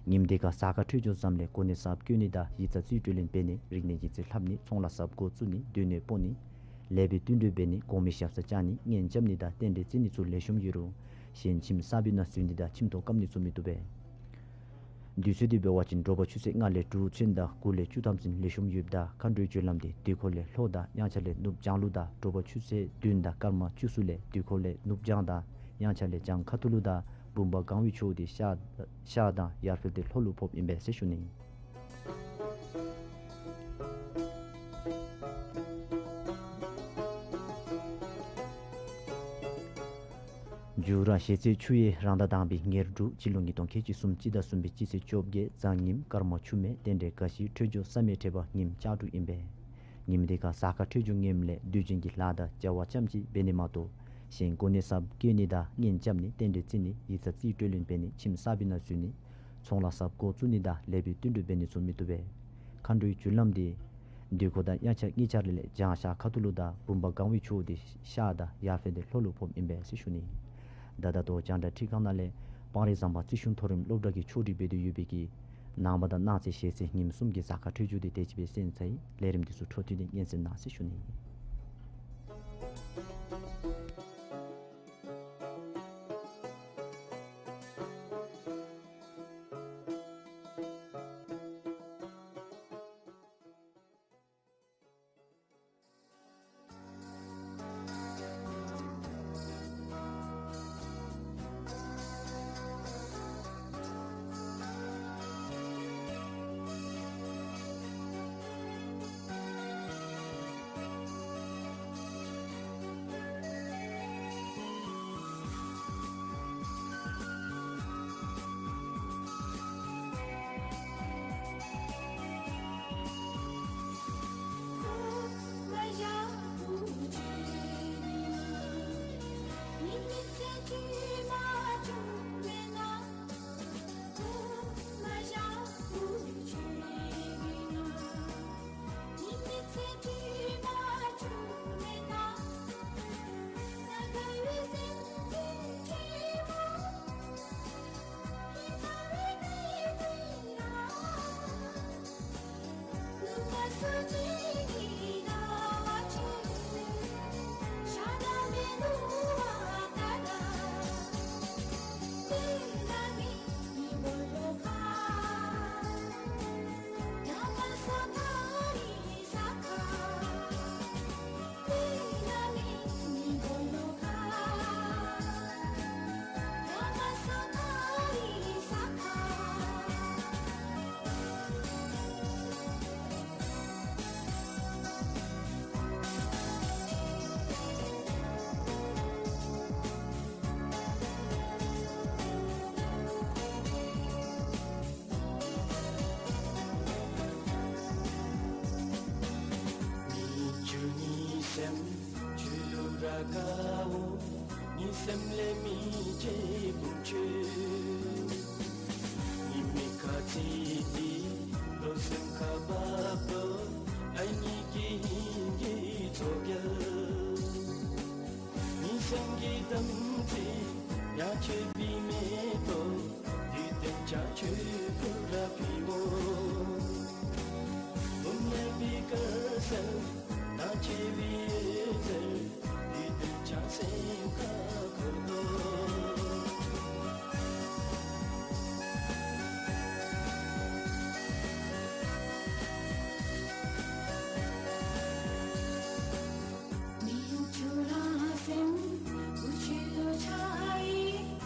ཉིམ་འདི་ཁར་གཟའ་སྐར་འཕྲོད་སྦྱོར་བཟངམ་ལས་གོ་གནས་གསརཔ་བསྐོ་ནི་དང་ཡིག་ཚང་རྩིས་སྤྲོད་ལེན་འབད་ནི་རིག་གནས་ཡིག་རྩིས་ལྷབ་ནི་ཚོང་ལཱ་གསརཔ་འགོ་བཙུགས་ནི་སྡོད་གནས་སྤོ་ནི་ལེགས་པའི་བསྟུན་གྲོས་འབད་ནི་གོང་མའི་ཞབས་སར་བཅར་ནི་གཉེན་རྐྱབ་ནི་དང་རྟེན་འབྲེལ་བརྩི་ནི་ཚུ་ལེགས་ཤོམ་ཡོད་རུང་གཞན་ཁྱིམ་གསར་པའི་ནང་འཛུལ་ནི་དང་ཁྱིམ་ཐོག་བཀབ་ནི་ཚུ་མི་བཏུབ་པས། དུས་ཚོད་འདི་འབད་བ་ཅིན་དྲོ་པ་ཆུ་ཚོད་ལྔ་ལས་དྲུག་ཚུན་དང་དགུ་ལས་བཅུ་ཐམ་ཚུན་ལེགས་ཤོམ་ཡོདཔ་ད་མཁའ་འགྲོའི་རྒྱུ་ལམ་འདི་དུས་འཁོར་ལས་ལྷོ་དང་དབྱངས་འཆར་ལས་ནུབ་བྱང་ལུ་དང་དྲོ་པ་ཆུ་ཚོད་བདུན་དང་སྐར་མ་བཅུ་གསུམ་ལས་དུས་འཁོར་ལས་ནུབ་བྱང་དང་དབྱངས་འཆར་ལས་བྱང་ཁ་ཐུག་ལུ་དང་བུམ་པ་གང་བའི་ཕྱོགས་འདི་ཤར་ཤར་དང་ཡར་འཕེལ་ཏེ་ལྷོ་ལུ་ཕོགཔ་ཨིན་པས་ཟེར་ཞུ་ནི། མཇུག་ར་ཤེས་ཚེ་ཆུ་ཡོས་རང་ཟླ་དང་པའི་ཉེར་དྲུག་སྤྱི་ལོ་ཉིས་སྟོང་ཁལ་གཅིག་གསུམ་སྤྱི་ཟླ་གསུམ་པའི་སྤྱི་ཚེས་བཅོ་བརྒྱད་གཟའ་ཉིམ་སྐར་མ་ཆུ་མེ་རྟེན་འབྲེལ་དགའ་ཞིང་འཕྲོད་སྦྱོར་ས་མེ་དྲེགས་པ་ཉིམ་ལྕགས་འབྲུག་ཨིན་པས། ཉིམ་འདི་ཁར་གཟའ་སྐར་འཕྲོད་སྦྱོར་ངནམ་ལས་དུས་རྒྱུན་གྱི་ལཱ་དང་བྱ་བ་ཙམ་ཅིག་འབད་ནི་མ་གཏོགས་གཞན་གོ་གནས་གསརཔ་བསྐོ་ནི་དང་གཉེན་རྐྱབ་ནི་རྟེན་འབྲེལ་བརྩི་ནི་ཡིག་ཚང་རྩིས་སྤྲོད་ལེན་འབད་ནི་ཁྱིམ་གསར་པའི་ནང་འཛུལ་ནི་ཚོང་ལཱ་གསརཔ་འགོ་བཙུགས་ནི་དང་ལེགས་པའི་བསྟུན་གྲོས་འབད་ནི་ཚུ་མི་བཏུབ་པས། མཁའ་འགྲོའི་རྒྱུ་ལམ་འདི་དུས་འཁོར་དང་དབྱངས་འཆར་གཉིས་ཆ་ར་ལས་བྱང་ཤར་ཁ་ཐུག་ལུ་དང་བུམ་པ་གང་བའི་ཕྱོགས་འདི་ཤར་དང་ཡར་འཕེལ་ཏེ་ལྷོ་ལུ་ཕོགཔ་ཨིན་པས་ཟེར་ཞུ་ནི། ད་ད་ལྟོ་རྒྱང་བསྒྲགས་ཁྲི་ཁང་ནང་ལས་སྤང་རི་ཟམ་པ་རྩིས་གཞུང་མཐོ་རིམ་སློབ་གྲྭ་གི་ཕྱོགས་སྒྲིག་འབད་དེ་ཡོད་པའི་གི་ནངས་པ་དང་གནངས་ཚེ་ཤེས་ཚེ་ཉིམ་གསུམ་གྱི་གཟའ་སྐར་འཕྲོད་སྦྱོར་འདི་དེ་ཅིག་སྦེ་གསན་ཚར་ཡི། ལས་རིམ་འདི་ཚུ་འཕྲོ་མཐུད་དེ་སྙན་གསན་གནང་ཟེར་ཞུ་ནི། མི་འགྱུར་ཉིན་སེམས་ཆུ་ལུད་ར་དཀར་པོ། ཉིན་སེམས་ལས་མི་བརྗེད་བུམ་ཆུ། ཉི་མའི་དཀར་ཚིག་འདི་བློ་སེམས་ཁར་འབབ་དོ། ཨ་ནི་གི་ཧིང་གི་ཚོར་རྒྱལ། ཉིན་སེམས་ཀྱི་དམ་ཚིག་ཡ་ཆེ་བི་མེ་ཏོ། དུས་དེབ་ཆ་ཆུ་ཀུ་ར་བི་མོ། བུམ་ནེ་བི་ཀ་སལ་ན་ཆེ་བི་ཨེ་ཟེར། དུས་དེབ་ཆ་སེམས་ཁར་འཁོར་དོ། མི་ཆུ་ར་སེམས་བུ་ཆུ་ཆ་ཡི།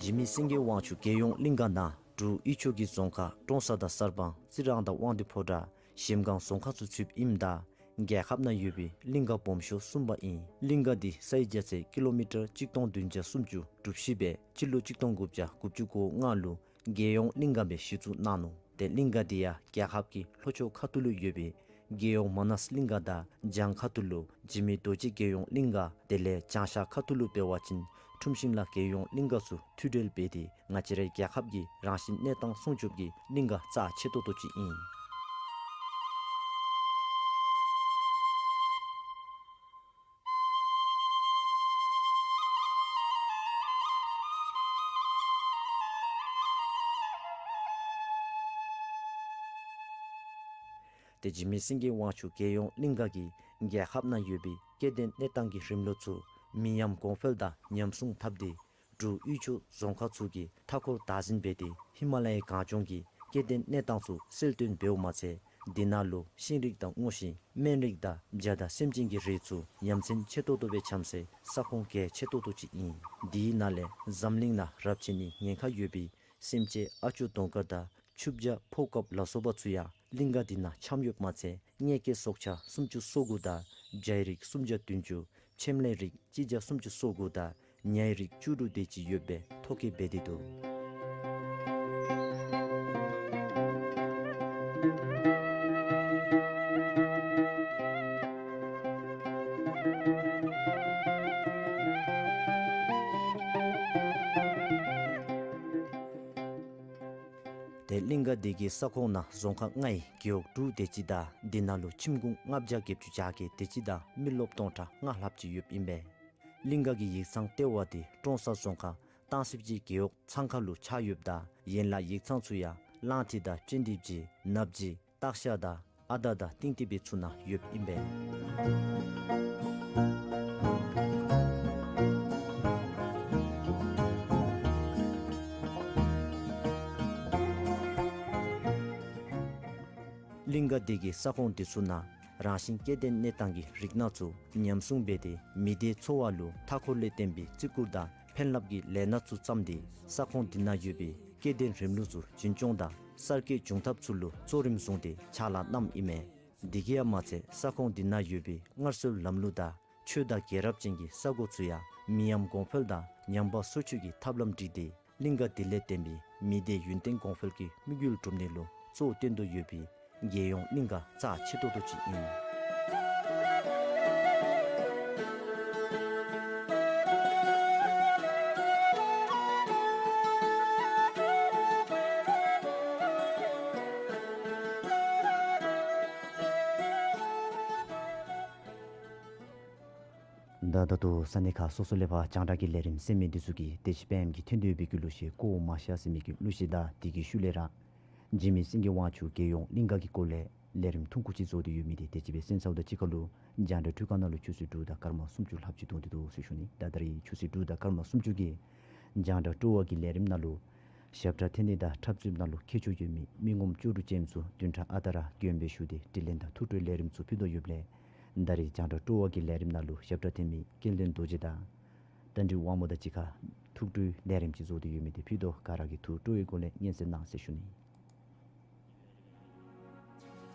འཇིགས་མེད་སེང་གེ་དབང་ཕྱུག་རྒྱལ་ཡོངས་གླིང་ག་ནང་འབྲུག་དབུས་ཕྱོགས་ཀྱི་རྫོང་ཁག་ཀྲོང་གསར་དང་གསར་སྤང་རྩི་རང་དང་དབང་འདུས་ཕོ་བྲང་གཞལམ་སྒང་རྫོང་ཁག་ཚུ་ཚུདཔ་ཨིནམ་ད་རྒྱལ་ཁབ་ནང་ཡོད་པའི་གླིང་ག་སྦོམ་ཤོས་གསུམ་པ་ཨིན། གླིང་ག་འདི་ས་ཡི་རྒྱ་ཚད་ཀི་ལོ་མི་ཊར་གཅིག་སྟོང་བདུན་བརྒྱ་སུམ་ཅུ་གྲུབ་གཤིས་སྦེ་སྤྱི་ལོ་གཅིག་སྟོང་དགུ་བརྒྱ་དགུ་བཅུ་གོ་ལྔ་ལུ་རྒྱལ་ཡོངས་གླིང་ག་སྦེ་གཞི་བཙུགས་གནང་ནུག། ཏེ་གླིང་ག་འདི་ཡང་རྒྱལ་ཁབ་ཀྱི་ལྷོ་ཕྱོགས་ཁ་ཐུག་ལུ་ཡོད་པའི་རྒྱལ་ཡོངས་མ་ནས་གླིང་ག་དང་བྱང་ཁ་ཐུག་ལུ་འཇིགས་མེད་རྡོ་རྗེ་རྒྱལ་ཡོངས་གླིང་ག་དེ་ལས་བྱང་ཤར་ཁ་ཐུག་ལུ་འབད་བ་ཅིན་ཁྲུམས་ཤིང་ལ་རྒྱལ་ཡོངས་གླིང་ག་ཚུ་མཐུད་འབྲེལ་འབད་དེ་ང་བཅས་རའི་རྒྱལ་ཁབ་ཀྱི་རང་བཞིན་གནས་སྟངས་སྲུང་སྐྱོབ་ཀྱི་གླིང་ག་རྩ་ཆེ་ཏོག་ཏོ་ཅིག་ཨིན། ཏེ་འཇིགས་མེད་སེང་གེ་དབང་ཕྱུག་རྒྱལ་ཡོངས་གླིང་ག་གིས་རྒྱལ་ཁབ་ནང་ཡོད་པའི་སྐྱེ་ལྡན་གནས་སྟངས་ཀྱི་རིམ་ལུགས་ཚུ་མི་ཉམས་གོང་འཕེལ་དང་ཉམས་སྲུང་འཐབ་སྟེ་འབྲུག་དབུས་ཕྱོགས་རྫོང་ཁག་ཚུ་གི་མཐའ་འཁོར་བདག་འཛིན་འབད་དེ་ཧི་མ་ལ་ཡའི་གངས་ལྗོངས་ཀྱི་སྐྱེ་ལྡན་གནས་སྟངས་ཚུ་གསལ་སྟོན་འབདཝ་མ་ཚད་འདི་ནང་ལུ་ཤིང་རིགས་དང་སྔོ་ཤིང་སྨན་རིགས་དང་བྱ་དང་སེམས་ཅན་གྱི་རིགས་ཚུ་ཡ་མཚན་ཆེ་ཏོག་ཏོ་སྦེ་འཆམ་སའི་ས་ཁོངས་གལ་ཆེ་ཏོག་ཏོ་ཅིག་ཨིན། འདིའི་ནང་ལས་འཛམ་གླིང་ནང་རབས་ཆད་ནི་ཉེན་ཁ་ཡོད་པའི་སེམས་ཅན་ཨ་ཅོ་གདོང་དཀར་དང་ཆུ་བྱ་ཕོ་སྐབས་ལ་སོགས་པ་ཚུ་ཡང་གླིང་ག་འདི་ནང་འཆམ་ཡོདཔ་མ་ཚད་མངལ་སྐྱེས་སྲོག་ཆགས་སུམ་ཅུ་སོ་དགུ་དང་བྱའི་རིགས་སུམ་བརྒྱ་བདུན་ཅུ་ཕྱེ་མའི་རིགས་གཅིག་བརྒྱ་སུམ་ཅུ་སོ་དགུ་དང་ཉའི་རིགས་བཅུ་དྲུག་དེ་ཅིག་ཡོདཔ་སྦེ་ཐོ་བཀོད་འབད་དེ་འདུག། ཏེ་གླིང་ག་འདི་གི་ས་ཁོངས་ནང་རྫོང་ཁག་ལྔའི་རྒེད་འོག་དྲུག་དེ་ཅིག་དང་འདི་ནང་ལུ་ཁྱིམ་གུང་ལྔ་བརྒྱ་བརྒྱད་ཅུ་གྱ་བརྒྱད་དེ་ཅིག་དང་མི་རློབས་སྟོང་ཕྲག་ལྔ་ལྷགཔ་ཅིག་ཡོདཔ་ཨིན་པས། གླིང་ག་གི་ཡིག་ཚང་ལྟེ་བ་འདི་ཀྲོང་གསར་རྫོང་ཁག་སྟང་སིབ་ཅི་རྒེད་འོག་ཚང་ཁ་ལུ་ཆགས་ཡོདཔ་ད་ཡན་ལག་ཡིག་ཚང་ཚུ་ཡང་གླང་ཐི་དང་སྤྱན་གཏིབ་ཅི་ནབ་ཅི་སྟག་ཤ་དང་ཨ་དར་དང་སྟེང་ཏི་སྦེ་ཚུ་ནང་ཡོདཔ་ཨིན་པས། གླིང་ག་འདི་གི་ས་ཁོངས་འདི་ཚུ་ནང་རང་བཞིན་སྐྱེ་ལྡན་གནས་སྟངས་ཀྱི་རིགས་སྣ་ཚུ་ཉམས་སྲུང་འབད་དེ་མི་སྡེའི་འཚོ་བ་ལུ་མཐའ་འཁོར་ལས་བརྟེན་པའི་བརྩི་བཀུར་དང་ཕན་རླབས་ཀྱི་ལས་སྣ་ཚུ་བརྩམས་ཏེ་ས་ཁོངས་འདི་ནང་ཡོད་པའི་སྐྱེ་ལྡན་རིམ་ལུགས་ཚུ་འཛིན་སྐྱོང་དང་གསར་སྐྱེས་འབྱུང་ཐབས་ཚུ་ལུ་གཙོ་རིམ་བཟུང་སྟེ་ཕྱག་ལཱ་གནངམ་ཨིན་མས། འདི་གིས་ཡང་མ་ཚད་ས་ཁོངས་འདི་ནང་ཡོད་པའི་སྔར་སྲོལ་ལམ་ལུགས་དང་ཆོས་དང་རྒྱལ་རབས་ཅན་གྱི་ས་གོ་ཚུ་ཡང་མི་ཉམས་གོང་འཕེལ་དང་ཉམས་པ་སོར་ཆུད་ཀྱི་ཐབས་ལམ་བསྒྲིགས་ཏེ་གླིང་ག་འདི་ལས་བརྟེན་པའི་མི་སྡེའི་ཡུན་བརྟན་གོང་འཕེལ་གྱི་དམིགས་ཡུལ་སྒྲུབ་ནི་ལུ་ གཙོ་བོ་བཏོན་དོ་ཡོད་པའི་རྒྱལ་ཡོངས་གླིང་ག་རྩ་ཆེ་ཏོག་ཏོ་ཅིག་ཨིན། ད་ད་ལྟོ་ས་གནས་ཁག་སོ་སོ་ལས་ཕར་རྒྱང་བསྒྲགས་ཀྱི་ལས་རིམ་གསན་མི་འདི་ཚུ་གིས་ཏེ་ཅིག་པེམ་གྱི་ཐོན་དོ་ཡོད་པའི་གི་གླུ་གཞས་ཀོ་མ་ཤ་ཟེར་མི་གི་གླུ་གཞས་དང་དེ་གི་ཤུལ་ལས་ར་འཇིགས་མེད་སེང་གེ་དབང་ཕྱུག་རྒྱལ་ཡོངས་གླིང་ག་གི་སྐོར་ལས་ལས་རིམ་ཐུང་ཀུ་ཅིག་བཟོ་སྟེ་ཡོད་མི་འདི་ཏེ་ཅིག་སྦེ་གསན་ཚརཝ་དང་གཅིག་ཁར་ལུ་རྒྱང་བསྒྲགས་འཕྲུལ་ཁང་ནང་ལུ་ཆུ་ཚོད་དྲུག་དང་སྐར་མ་སུམ་ཅུ་ལྷགཔ་ཅིག་ཐོན་ཏེ་འདུག་ཟེར་ཞུ་ནི། ད་ད་རེས་ཆུ་ཚོད་དྲུག་དང་སྐར་མ་སུམ་ཅུ་གི་རྒྱང་བསྒྲགས་སྤྲོ་བ་གི་ལས་རིམ་ནང་ལུ་ཞབས་ཁྲ་འཐེན་ནི་དང་འཁྲབ་རྩེདཔ་ནང་ལུ་ཁྱད་ཆོས་ཡོད་མི་མི་ངོམ་ལྕོགས་གྲུབ་ཅན་ཚུ་བདུན་ཕྲག་ཨ་རྟག་ར་མགྱོནམ་སྦེ་ཞུ་སྟེ་དྲི་ལན་དང་ཐུགས་སྤྲོའི་ལས་རིམ་ཚུ་ཕུལ་དོ་ཡོདཔ་ལས། ད་རེས་རྒྱང་བསྒྲགས་སྤྲོ་བ་གི་ལས་རིམ་ནང་ལུ་ཞབས་ཁྲ་འཐེན་མི་སྐལ་ལྡན་རྡོ་རྗེ་དང་རྟ་མགྲིན་དབང་མོ་དང་གཅིག་ཁར་ཐུགས་སྤྲོའི་ལས་རིམ་ཅིག་བཟོ་སྟེ་ཡོད་མི་འདི་ཕུལ་དོ། ག་ར་གིས་ཐུགས་སྤྲོ་བའི་སྒོ་ལས་སྙན་གསན་གནང་ཟེར་ཞུ་ནི།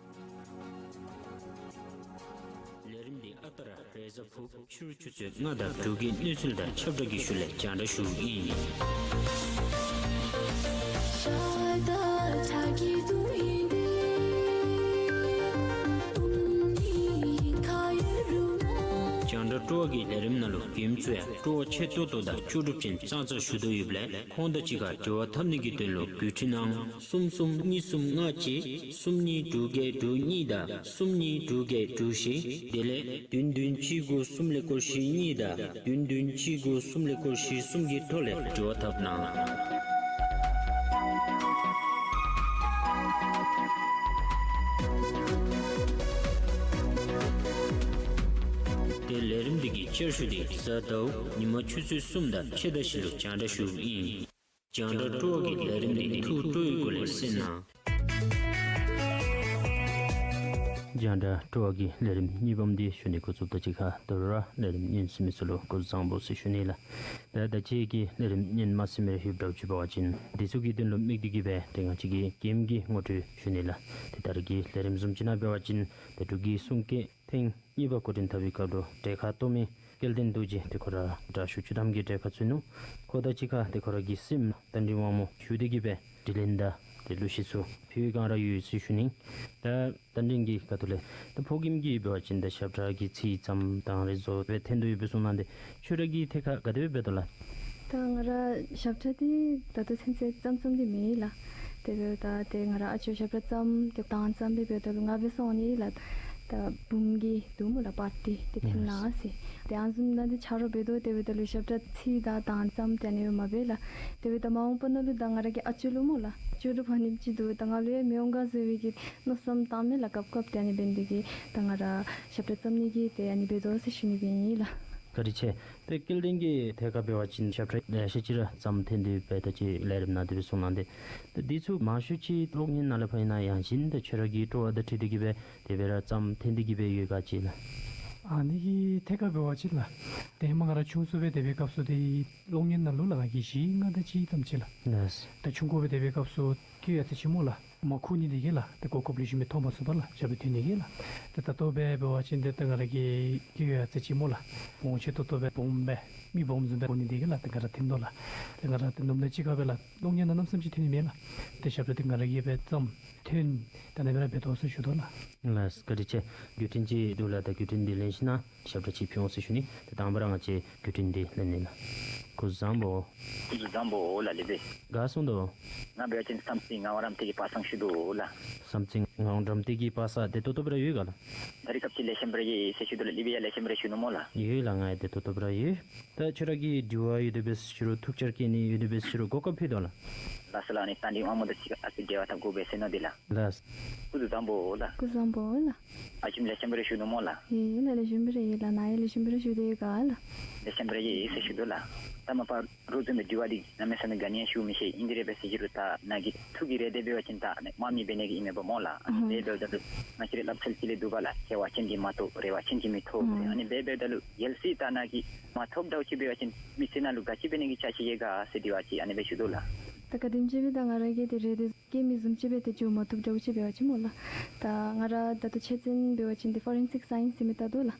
ལས་རིམ་འདི་ཨ་རྟག་ར་རེས་གཟའ་ཕུར་བུ་ཕྱི་རུ་ཆུ་ཚོད་ལྔ་དང་དྲུག་གི་གནས་ཚུལ་དང་ཁྱབ་བསྒྲགས་ཀྱི་ཤུལ་ལས་རྒྱང་བསྒྲགས་ཞུཝ་ཨིན། རྒྱང་བསྒྲགས་སྤྲོ་བ་གི་ལས་རིམ་ནང་ལུ་མགྱོནམ་ཚུ་ཡང་སྤྲོ་བ་ཆེ་ཏོག་ཏོ་དང་ལྕོགས་གྲུབ་ཅན་ཙང་ཙང་ཞུ་དོ་ཡོདཔ་ལས་ཁོང་དང་གཅིག་ཁར་འབྲེལ་བ་འཐབ་ནི་གི་དོན་ལུ་བརྒྱུད་འཕྲིན་ནང་གསུམ་གསུམ་གཉིས་གསུམ་ལྔ་གཅིག་གསུམ་གཉིས་དྲུག་བརྒྱད་དྲུག་གཉིས་དང་གསུམ་གཉིས་དྲུག་བརྒྱད་དྲུག་བཞི་དེ་ལས་བདུན་བདུན་གཅིག་དགུ་གསུམ་ཀླད་ཀོར་བཞི་གཉིས་དང་བདུན་བདུན་གཅིག་དགུ་གསུམ་ཀླད་ཀོར་བཞི་གསུམ་གྱི་ཐོག་ལས་འབྲེལ་བ་འཐབ་གནང་། ཏེ་ལས་རིམ་འདི་གི་བསྐྱར་ཞུ་འདི་གཟའ་ཟླཝ་ཉིན་མ་ཆུ་ཚོད་གསུམ་དང་ཕྱེད་དང་བཞི་ལུ་རྒྱང་བསྒྲགས་ཞུཝ་ཨིན། རྒྱང་བསྒྲགས་སྤྲོ་བ་གི་ལས་རིམ་འདི་ཐུགས་སྤྲོ་བའི་སྒོ་ལས་གསན་གནང་། རྒྱང་བསྒྲགས་སྤྲོ་བ་གི་ལས་རིམ་གཉིས་པམ་འདི་ཞུ་ནི་འགོ་བཙུགསཔ་དང་གཅིག་ཁར་ད་རུང་ར་ལས་རིམ་ཉན་ཟིན་མི་ཚུ་ལུ་སྐུ་གཟུགས་བཟང་པོ་ཟེར་ཞུ་ནི་ལགས། ད་ད་ཅི་གི་ལས་རིམ་ཉན་མ་ཟིན་མི་རེ་ཡོདཔ་འདྲཝ་ཅིག་འབད་བ་ཅིན་འདི་ཚུ་གི་དོན་ལུ་དམིགས་ཏེ་གི་སྦེ་ཏེ་ང་བཅས་ཀྱིས་གེམ་གྱི་ངོ་སྤྲོད་ཞུ་ནི་ལགས། ཏེ་ད་རེས་ཀྱི་ལས་རིམ་བཟུམ་ཅིག་ནང་འབད་བ་ཅིན་ཏེ་འབྲུག་གི་གསུང་སྐད་ཐེངས་གཉིས་པ་འགོ་འདྲེན་འཐབ་པའི་སྐབས་ལུ་གྲལ་ཁར་གཏོགས་མི་སྐལ་ལྡན་རྡོ་རྗེ་ཏེ་ཁོ་ར་དྲག་ཤོས་བཅུ་ཐམ་གྱི་གྲལ་ཁར་ཚུད་ནུག། ཁོ་དང་གཅིག་ཁར་ཏེ་ཁོ་ར་གི་སྲིངམོ་རྟ་མགྲིན་དབང་མོ་ཞུ་སྟེ་གི་སྦེ་དྲི་ལན་དང་ཏེ་གླུ་གཞས་ཚུ་ཕུལ་བའི་སྒང་ར་ཡོད་ཟེར་ཞུ་ནི། ད་རྟ་མགྲིན་གྱི་ཁ་ཐུག་ལས་ད་ཕོ་རྒནམ་གྱིས་འབད་བ་ཅིན་ད་ཞབས་ཁྲ་གི་ཚིག་བརྩམ་དང་རེ་བཟོ་སྦེ་འཐེན་དོ་ཡོདཔ་སྦེ་གསུངས་གནང་སྟེ་ཁྱོད་ར་གིས་ཐད་ཁར་ག་དེ་སྦེ་འབད་དོ་ལགས། ད་ང་ར་ཞབས་ཁྲ་འདི་ད་ལྟོ་ཚུན་ཚོད་བརྩམ་བརྩམ་སྟེ་མེད་ལགས། དེ་འབདཝ་ད་ཏེ་ང་ར་ཨ་ཅོ་ཞབས་ཁྲ་བརྩམ་ཏེ་གདངས་བརྩམ་སྦེ་འབདཝ་ད་ལུ་ང་འབད་སོང་ནི་ལགས། ད་འབུམ་གྱི་འདུག་སྨོ་ལགས་པར་ཏི་འདི་འཐེན་གནང་ཟེར། ཏེ་ཨ་ནི་བཟུམ་ནང་འདི་ཆ་རོགས་འབད་དོ། དེ་འབདཝ་ད་ལུ་ཞབས་ཁྲ་ཚིག་དང་གདངས་བརྩམ་ཏེ་ཨ་ནི་སྦེ་མ་འབད་ལགས། དེ་འབདཝ་ད་མ་འོངས་པ་ནང་ལུ་ད་ང་ར་གི་ཨ་ཅོ་ལུ་སྨོ་ལགས་ལྕོགས་གྲུབ་ཨ་ནེམ་ཅིག་འདུག། ད་ང་ལུ་ཡང་མི་འོང་ག་ཟེར་བའི་གི་མནོ་བསམ་བཏངམ་མས་ལགས། སྐབས་སྐབས་ཏེ་ཨ་ནི་འབད་ནི་དེ་གིས་ད་ང་ར་ཞབས་ཁྲ་བརྩམ་ནི་གི་ཏེ་ཨ་ནི་འབད་དོ་ཟེར་ཞུ་ནི་སྦེ་ཨིན་ལགས། བཀའ་དྲིན་ཆེ། ཏེ་སྐལ་ལྡན་གྱིས་ཐད་ཁར་འབད་བ་ཅིན་ཞབས་ཁྲ་ལེ་ཤ་ཅིག་ར་བརྩམ་འཐེན་ཏེ་སྦེ་ད་ཅི་ལས་རིམ་ནང་དེ་སྦེ་གསུངས་གནང་སྟེ། ཏེ་འདི་ཚུ་མང་ཤོས་ཅིག་གློག་བརྙན་ནང་ལས་ཕར་ཨིན་ན་ཡང་ཅིན་ཏེ་ཁྱོད་ར་གི་སྤྲོ་བ་དང་འཁྲིལ་ཏེ་གི་སྦེ་དེ་སྦེ་ར་བརྩམ་འཐེན་ཏེ་གི་སྦེ་ཡོད་ག་ཅི་ལགས། ཨ་ནི་གི་ཐད་ཁར་འབད་བ་ཅིན་ལགས། ཏེ་ཧེ་མ་ང་ར་ཆུང་སུ་སྦེ་སྡོད་པའི་སྐབས་སུ་ཏེ་གློག་བརྙན་ནང་ལུ་ལགས་ང་གིས་བཞི་ལྔ་དེ་ཅིག་ཙམ་ཅིག་ལགས། ལགས། ད་ཆུང་ཀུ་སྦེ་སྡོད་པའི་སྐབས་སུ་སྐྱེ་ཡོད་ཚད་ཅིག་སྨོ་ལགས། མ་ཁུག་ནི་དེ་གིས་ལགས། ཏེ་གོ་སྐབས་ལེགས་ཤོམ་སྦེ་ཐོབ་མ་ཚུགས་པས་ལགས། ཞབས་ཁྲ་འཐེན་ནི་གི་ལགས། ཏེ་ད་ལྟོ་སྦེ་འབད་བ་ཅིན་ཏེ་ད་ང་ར་གིས་སྐྱེ་ཡོད་ཚད་ཅིག་སྨོ་ལགས། བོང་ཆེ་ཏོག་ཏོ་སྦེ་བུམོ་སྦེ་མི་བུམོ་བཟུམ་སྦེ་གོ་ནི་དེ་གིས་ལགས། ཏེ་ང་ར་འཐེན་དོ་ལགས། ཏེ་ང་ར་ཏེ་ནུབ་ནང་གཅིག་ཁར་སྦེ་ལགས། གློག་བརྙན་ནང་གནམ་མེད་ས་མེད་ཅིག་འཐེན་ནི་མེད་ལགས། ཏེ་ཞབས་ཁྲ་འདི་ང་ར་གིས་སྦེ་བརྩམ་འཐེན་ད་ཨ་ནི་སྦེ་ར་འབད་དོ་ཟེར་ཞུ་དོ་ལགས། ལགས་བཀའ་དྲིན་ཆེ། བརྒྱུད་འཕྲིན་ཅིག་འདུག་ལགས། ད་བརྒྱུད་འཕྲིན་འདི་ལེན་ཞིན་ན་ཞབས་ཁྲ་ཅིག་ཕུལ་འོང་ཟེར་ཞུ་ནི། ཏེ་དང་པ་ར་ང་བཅས་བརྒྱུད་འཕྲིན་འདི་ལེན་ནི་ལགས། སྐུ་གཟུགས་བཟང་པོ། སྐུ་གཟུགས་བཟང་པོ་ལགས། ལེགས་པས། ག་སོང་དོ། ང་འབད་བ་ཅིན་བསམ་རྩེ་ངག་དབང་རམ་འདེགས་ཀྱི་པ་སངས་ཞུ་དོ་ལགས། བསམ་རྩེ་ངག་དབང་རམ་འདེགས་ཀྱི་པ་སངས་བདེ་ཏོག་ཏོ་སྦེ་ར་ཡོད་ག་ལགས། ད་རེས་སྐབས་ཅིག་ལེགས་ཤོམ་སྦེ་ར་ཡོད་ཟེར་ཞུ་དོ་ལགས། ལེགས་པས་ཡ། ལེགས་ཤོམ་སྦེ་ར་ཞུ་ནུག་སྨོ་ལགས། ཡོད་ལགས། ང་ཡང་བདེ་ཏོག་ཏོ་སྦེ་ར་ཡོད། ད་ཁྱོད་ར་གི་དྲི་བ་ཡོད་དེ་འབད་ཟེར་ཞུ་རུང་ཐུགས་འཆར་བསྐྱེད་ནི་ཡོད་དེ་འབད་ཟེར་ཞུ་རུང་གོ་སྐབས་ཕུལ་དོ་ལགས། ལགས་སོ་ལགས། ཨ་ནི་རྟ་མགྲིན་དབང་མོ་དང་གཅིག་ཁར་ཨ་ཙི་འབྲེལ་བ་འཐབ་དགོ་པས་ཟེར་མནོ་སྟེ་ལགས། ལགས། སྐུ་གཟུགས་བཟང་པོ་ལགས། སྐུ་གཟུགས་བཟང་པོ་ལགས། ཨ་ཞིམ་ལེགས་ཤོམ་སྦེ་ར་བཞུགས་ནུག་སྨོ་ལགས། ཡེ་ལགས། ལེགས་ཤོམ་སྦེ་ར་ཡོད་ལགས། ནཱ་ཡང་ལེགས་ཤོམ་སྦེ་ར་བཞུགས་ཏེ་ཡོད་ག་ལགས། ལེགས་ཤོམ་སྦེ་ར་ཡོད་ཟེར་ཞུ་དོ་ལགས། ད་མ་པ་རོགས་བཟུམ་སྦེ་དྲི་བ་འདི་གནམ་མེད་ས་མེད་ག་ནི་ཡང་ཞུ་མི་ཤེས། ཨིན་དེ་རེ་འབད་ཟེར་ཞུ་རུང་ད་ནཱ་གི་ཐུགས་ཀྱི་རེ་འདོད་འབད་བ་ཅིན་ད་དམག་མི་འབད་ནི་གི་ཨིན་མས་པ་སྨོ་ལགས། ཨ་ནི་ཨུམ་དེ་འབདཝ་ད་ལུ་ང་བཅས་ར་སླབ་ཚུལ་ཅིག་ལས་འདུག་པ་ལགས། བྱ་བ་ཅན་གྱིས་མ་གཏོགས་རེ་བ་ཅན་གྱིས་མི་ཐོབ། ཨུམ་ཨ་ནི་འབད་འབདཝ་ད་ལུ་གལ་སྲིད་ད་ནཱ་གིས་མ་ཐོབ་འདྲཝ་ཅིག་འབད་བ་ཅིན་མི་ཚེ་ནང་ལུ་ག་ཅི་འབད་ནི་གི་འཆར་གཞི་ཡོད་ག་ཟེར་དྲི་བ་ཅིག་ཨ་ནི་སྦེ་ཞུ་དོ་ལགས། ག་དེམ་ཅིག་སྦེ་ད་ང་ར་གིས་ཏེ་རེ་འདོད་སྐྱེ་མི་བཟུམ་ཅིག་སྦེ་ཏེ་འགྱོ་མ་བཏུབ་འདྲཝ་ཅིག་འབད་བ་ཅིན་སྨོ་ལགས། ད་ང་ར་ད་ལྟོ་ཆོས་ཚན་འབད་བ་ཅིན་ཏེ་ཕོ་རེན་སིག་སའིནསི་ཟེར་མི་ད་ལྟོ་ལགས།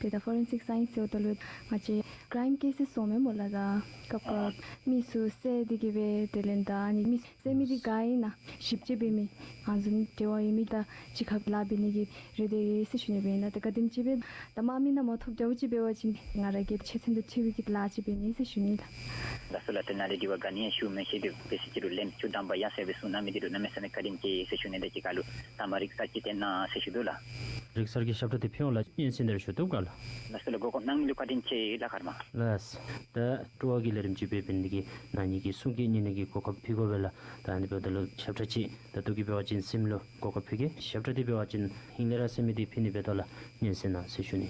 ཏེ་ད་ཕོ་རེན་སིག་སའིནསི་ཟེརཝ་ད་ལུ་ང་བཅས་ཀྲའིམ་ཀེསི་སོང་མས་སྨོ་ལགས། ད་སྐབས་སྐབས་མི་ཚུ་བསད་དེ་གིས་སྦེ་དེ་ལས་ད་ཨ་ནི་མི་བསད་མི་འདི་ག་ཨིན་ན་ཞིབ་དཔྱད་འབད་མི་ཨ་བཟུམ་འབྲེལ་བ་ཡོད་མི་ད་གཅིག་ཁར་ལཱ་འབད་ནི་གི་རེ་འདོད་ཡོད་ཟེར་ཞུ་ནི་སྦེ་ཨིན་ལགས། ད་ག་དེམ་ཅིག་སྦེ་ད་དམག་མི་ནང་མ་ཐོབ་འདྲཝ་ཅིག་འབད་བ་ཅིན་ང་ར་གིས་ཆོས་ཚན་དང་འཁྲིལ་བའི་གི་ལཱ་ཅིག་འབད་ནི་ཟེར་ཞུ་ནི་ལགས། ལགས་སོ་ལགས། ཏེ་ནཱ་ལས་དྲི་བ་ག་ནི་ཡང་ཞུ་མི་ཤེས་དེ་སྦེ་ཟེར་ཅི་རུང་ལན་ཆུ་དང་པ་ཡང་ཟེར་བའི་གསུང་གནང་མི་འདི་ལུ་གནམ་མེད་ས་མེད་བཀའ་དྲིན་ཆེ་ཟེར་ཞུ་ནི། ད་ཅི་ཁ་ལུ་ད་མ་རིག་ས་ཅིག་སྟོན་གནང་ཟེར་ཞུ་དོ་ལགས། རིག་གསར་གྱི་ཞབས་ཁྲ་དེ་ཕུལ་འོང་ལགས། སྙན་གསན་དེ་ར་ཞུ་བཏུབ་ག་ལགས། ལགས་སོ་ལགས། གོ་སྐབས་གནང་མི་ལུ་བཀའ་དྲིན་ཆེ་ལགས། ཁ་ར་མ། ལགས། ད་སྤྲོ་བ་གི་ལས་རིམ་ཅིག་འབད་འབད་ནི་དེ་གིས་ནཱ་ངེ་གི་གསུང་སྐད་སྙན་ནི་གི་གོ་སྐབས་ཕུལ་དགོ་པས་ལགས། ད་ཨ་ནི་འབདཝ་ད་ལུ་ཞབས་ཁྲ་ཅིག་ད་ལྟོ་གི་འབད་བ་ཅིན་སེམས་ལུ་གོ་སྐབས་ཕུལ་གེ། ཞབས་ཁྲ་དེ་འབད་བ་ཅིན་ཧིང་ལས་ར་ཟེར་མི་དེ་ཕུལ་ནི་འབད་དོ་ལགས། སྙན་གསན་གནང་ཟེར་ཞུ་ནི།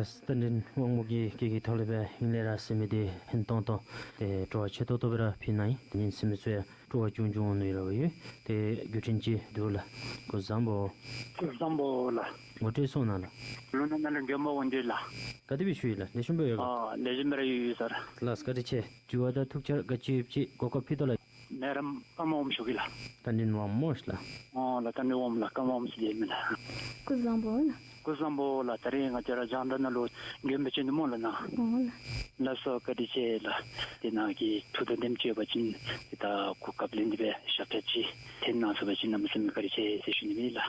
རྟ་མགྲིན་དབང་མོ་གིས་སྐད་ཀྱི་ཐོག་ལས་སྦེ་ཧིང་ལས་ར་ཟེར་མི་འདི་ཧིང་ཏོང་ཏོ་ཏེ་སྤྲོ་བ་ཆེ་ཏོག་ཏོ་སྦེ་ར་ཕུལ་གནང་ཡི། ཏེ་ཉན་ཟེར་མི་ཚུ་ཡང་སྤྲོ་བ་ཆུང་ཆུང་འོང་ནི་ར་ཡོད། ཏེ་བརྒྱུད་འཕྲིན་ཅིག་འདུག་ལགས། སྐུ་གཟུགས་བཟང་པོ། སྐུ་གཟུགས་བཟང་པོ་ལགས། ངོ་སྤྲོད་སོང་གནང་ལགས། ལུང་ནག་ནང་ལས་མགོན་པོ་དབང་འདུས་ལགས། ག་དེ་སྦེ་བཞུགས་ཡི་ལགས། ལེགས་ཤོམ་སྦེ་ཡོད་ག། ཨ་ལེགས་ཤོམ་སྦེ་ར་ཡོད་ཡོད་ས་ལགས། ལགས་བཀའ་དྲིན་ཆེ། འགྱུར་བ་དང་ཐུགས་འཆར་ག་ཅི་ཡོདཔ་ཅིག་གོ་སྐབས་ཕུལ་དོ་ལགས། མེ་རམ་ཀརྨ་དབང་མོ་ཞུ་གེ་ལགས། རྟ་མགྲིན་དབང་མོ་ལགས། ཨོ་ལགས། རྟ་མགྲིན་དབང་མོ་ལགས། ཀརྨ་དབང་མོ་ཟེར་མི་ལགས། སྐུ་གཟུགས་བཟང་པོ་ལགས། སྐུ་གཟུགས་བཟང་པོ་ལགས། ད་རིས་ང་བཅས་ར་རྒྱང་བསྒྲགས་ནང་ལུ་མགྱོནམ་སྦེ་བྱོན་ནི་སྨོ་ལགས་ན། ཨོ་ལགས། ལགས་སོ་བཀའ་དྲིན་ཆེ་ལགས། ཏེ་ནཱ་གི་ཐུགས་དང་ལྡནམ་ཅིག་ཡོད་པ་ཅིན་ཏེ་ད་གོ་སྐབས་ལེན་ཏེ་སྦེ་ཞབས་ཁྲ་ཅིག་འཐེན་གནང་ཚུགས་པ་ཅིན་གནམ་མེད་ས་མེད་བཀའ་དྲིན་ཆེ་ཟེར་ཞུ་ནི་ཨིན་ལགས།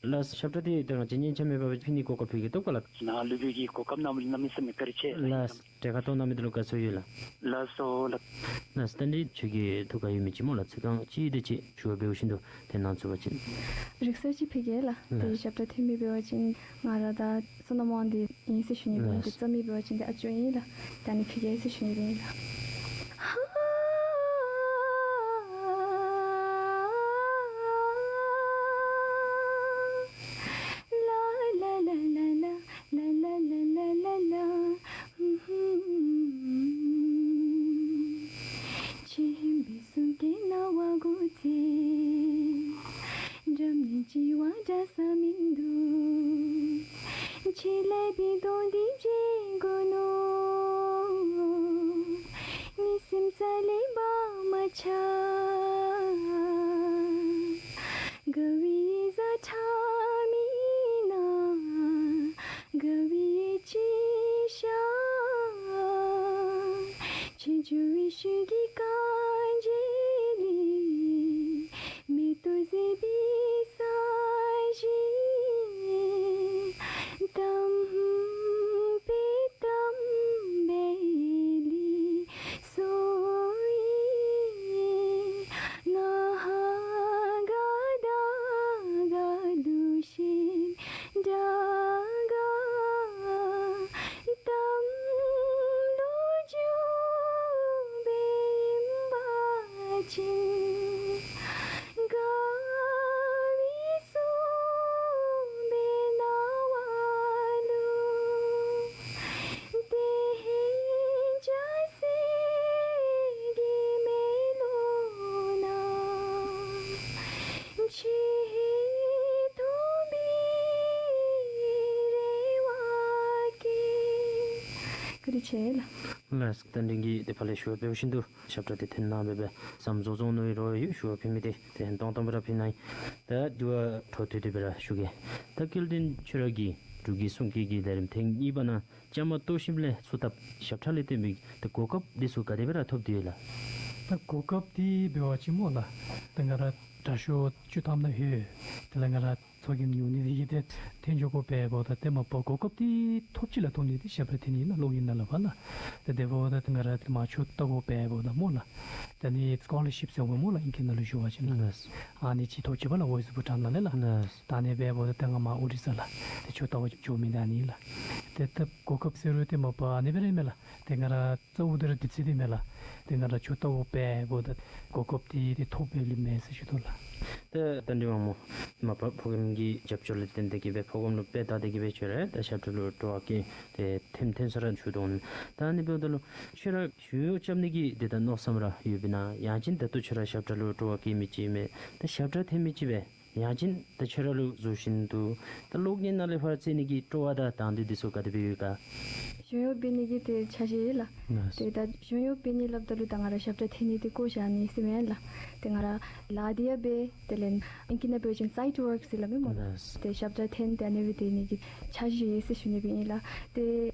ལགས། ཞབས་ཁྲ་འདི་ད་ང་བཅས་ཉན་ཆ་མེད་པར་ཕུལ་ནི་གོ་སྐབས་ཕུལ་གེ་བཏུབ་ག་ལགས། ནཱ་ལུ་བུ་གི་གོ་སྐབས་གནང་མི་ལུ་གནམ་མེད་ས་མེད་བཀའ་དྲིན་ཆེ་ལགས། ལགས། གྲལ་ཁར་གཏོགས་གནང་མི་འདི་ལུ་དགའ་ཚོར་ཡོད་ལགས། ལགས་སོ་ལགས། ལགས། རྟ་མགྲིན་ཁྱོད་ཀྱི་ཐུགས་ཁར་ཡོད་མི་ཅིག་སྨོ་ལགས། ཚིག་རྐང་གཅིག་དེ་ཅིག་ཞུ་བ་འབད་བཞིན་དུ་འཐེན་གནང་ཚུགས་པ་ཅིན། རིག་གསར་ཅིག་ཕུལ་གེ་ལགས། ལགས། ཏེ་ཞབས་ཁྲ་འཐེན་མི་འབད་བ་ཅིན་ང་ར་ད་བསོད་ནམས་དབང་འདུས་ཨིན་ཟེར་ཞུ་ནི་ཨིན། ལགས། ཏེ་རྩོམ་མི་འབད་བ་ཅིན་ཏེ་ཨ་ཅོ་ཨིན་ལགས། ད་ནི་ཕུལ་གེ་ཟེར་ཞུ་ནི་ཨིན་ལགས། ཁྱེད་ཧིང་སྦེ་གསུང་སྐད་རྣ་བར་གོ་ཚེ། འགྲམ་ནས་གཅིག་བ་འདྲ་ས་མིན་འདུག། ཁྱེད་ལས་པའི་གདོང་འདི་མཇལ་དགོ་མནོ། ནི་སེམས་རྩ་ལས་འབག་མ་ཆགས། དགའ་བའི་བཟའ་ཁྲ་མིག་ནང་དགའ་བའི་ཅི་ཤར། ཁྱེད་འགྱོ་བའི་ཤུལ་གྱི་རྐང་རྗེས་ལས། མེ་ཏོག་བཟེད་པའི་ས་གཞི། གཏམ་དཔེ་གཏམ་དཔེ་ལས་སོ་ཡི། ང་ཧ་ག་ད་ག་ལུ་ཤེས་དྲག་ག། གཏམ་ལོ་རྒྱུས་འབད་བ་ཅིན་དགའ་བའི་གསུང་སྦེ་རྣ་བ་ལུ། དེ་ཧེ་ཅ་སེ་གི་མེ་ལོང་ནང་ཁྱེད་མཐོང་བའི་རེ་བ་བསྐྱེད། བཀའ་དྲིན་ཆེ་ལགས། ལགས། རྟ་མགྲིན་གྱིས་ཏེ་ཕར་ལས་ཞུ་བ་འབད་བཞིན་དུ་ཞབས་ཁྲ་འདི་འཐེན་གནང་སྦེ་སྦེ་བསམ་རྫོགས་རྫོགས་མནོ་བའི་རོགས་ཡོད། ཞུ་བ་ཕུལ་མི་འདི་ཏེ་ཧིང་ཏོང་ཏོ་སྦེ་ར་ཕུལ་གནང་ཡི། ད་དུ་བ་འཕྲོ་མཐུད་དེ་སྦེ་ར་ཞུ་གེ། ད་སྐལ་ལྡན་ཁྱོད་ར་གིས་འབྲུག་གི་གསུང་སྐད་ཀྱི་ལས་རིམ་ཐེངས་གཉིས་པ་ནང་བཅའ་མར་གཏོགས་ཞིནམ་ལས་ཚུར་ལྟབ་ཞབས་ཁྲ་ལས་བརྟེན་པའི་ད་གོ་སྐབས་འདི་ཚུ་ག་དེ་སྦེ་ར་ཐོབ་དེས་ལགས། ད་གོ་སྐབས་འདི་འབད་བ་ཅིན་སྨོ་ལགས། ད་ང་ར་དྲག་ཤོས་བཅུ་ཐམ་ནང་ལྷོད། དེ་ལས་ང་ར་ཚོགས་རྒྱན་ཉོ་ནི་འདི་གིས་ཏེ་འཐེན་འགྱོ་དགོཔ་འབདཝ་ད་ཏེ་མ་པ་གོ་སྐབས་འདི་ཐོབ་ཅི་ལགས། ཐོབ་ནི་འདི་ཞབས་ཁྲ་འཐེན་ནི་ནང་གློག་བརྙན་ནང་ལགས་པ་ལགས། ཏེ་དེ་འབདཝ་ད་ཏེ་ང་ར་ཏེ་མ་ཆོས་ལྟ་དགོཔ་འབདཝ་ད་སྨོ་ལགས། ད་ནི་སི་ཀོ་ལར་ཤིབ་ཟེར་འོང་སྨོ་ལགས། ཨིང་སྐད་ནང་ལུ་ཞུ་བ་ཅིན་ལགས། ལགས། ཨ་ནི་ཅིག་ཐོབ་ཅི་པ་ལགས། ཝོ་ཡིསི་བྷུ་ཊཱན་ནང་ལས་ལགས། ལགས། ད་ཨ་ནི་འབདཝ་ད་ཏེ་ང་མར་ཨོ་རི་ས་ལགས། ཏེ་ཆོས་ལྟ་བར་འགྱོ་མི་ད་ཨ་ནི་ལགས། ཏེ་ད་གོ་སྐབས་ཟེར་རུང་ཏེ་མ་པ་ཨ་ནི་སྦེ་ར་མས་ལགས། ཏེ་ང་ར་གཙོ་བོ་འདི་ར་དུས་ཚོད་འདི་མས་ལགས། ཏེ་ང་ར་ཆོས་ལྟ་བར་འབདཝ་ད་གོ་སྐབས་འདི་ཏེ་ཐོབ་པའི་ལུགས་མས་ཟེར་ཞུ་དོ་ལགས། ཏེ་རྟ་མགྲིན་དབང་མོ་མ་པ་ཕོ་རྒནམ་གྱི་རྒྱབ་སྐྱོར་ལས་བརྟེན་ཏེ་གིས་སྦེ་ཕོ་རྒནམ་ལུ་དཔེ་བལྟ་སྟེ་གིས་སྦེ་ཁྱོད་ར་ད་ཞབས་ཁྲ་ལུ་སྤྲོ་བ་བསྐྱེད་དེ་འཐེན་འཐེན་ས་ར་ཞུ་དོ་འོང་། ད་ཨ་ནི་འབདཝ་ད་ལུ་ཁྱོད་ར་གཞུང་གཡོག་རྐྱབ་ནི་གི་འདི་ད་མནོ་བསམ་ར་ཡོདཔ་ཨིན་ན། ཡང་ཅིན་ད་ལྟོ་ཁྱོད་ར་ཞབས་ཁྲ་ལུ་སྤྲོ་བ་བསྐྱེད་མི་ཅིག་མས། ད་ཞབས་ཁྲ་འཐེན་མི་ཅིག་སྦེ་ཡང་ཅིན་ད་ཁྱོད་ར་ལུ་གཟུགས་ཤིན་ཏུ་ད་གློག་བརྙན་ནང་ལས་ཕར་རྩེད་ནི་གི་སྤྲོ་བ་དང་དང་འདོད་འདི་ཚུ་ག་དེ་སྦེ་ཡོད་ག། གཞུང་གཡོག་འབད་ནི་གི་ཏེ་འཆར་གཞི་ཡོད་ལགས། ལགས། ཏེ་ད་གཞུང་གཡོག་འབད་ནི་སླབ་ད་ལུ་ད་ང་ར་ཞབས་ཁྲ་འཐེན་ནི་འདི་བཀོ་བཞག་ནི་ཟེར་མེན་ལགས། ཏེ་ང་ར་ལཱ་འདི་ཡང་འབད། དེ་ལས་ཨིང་སྐད་ནང་འབད་བ་ཅིན་སའིཌ་ཝརཀ་ཟེར་སླབ་མས་སྨོ་ལགས། ལགས། ཏེ་ཞབས་ཁྲ་འཐེན་ཏེ་ཨ་ནི་སྦེ་སྡོད་ནི་གི་འཆར་གཞི་ཡོད་ཟེར་ཞུ་ནི་སྦེ་ཨིན་ལགས། ཏེ་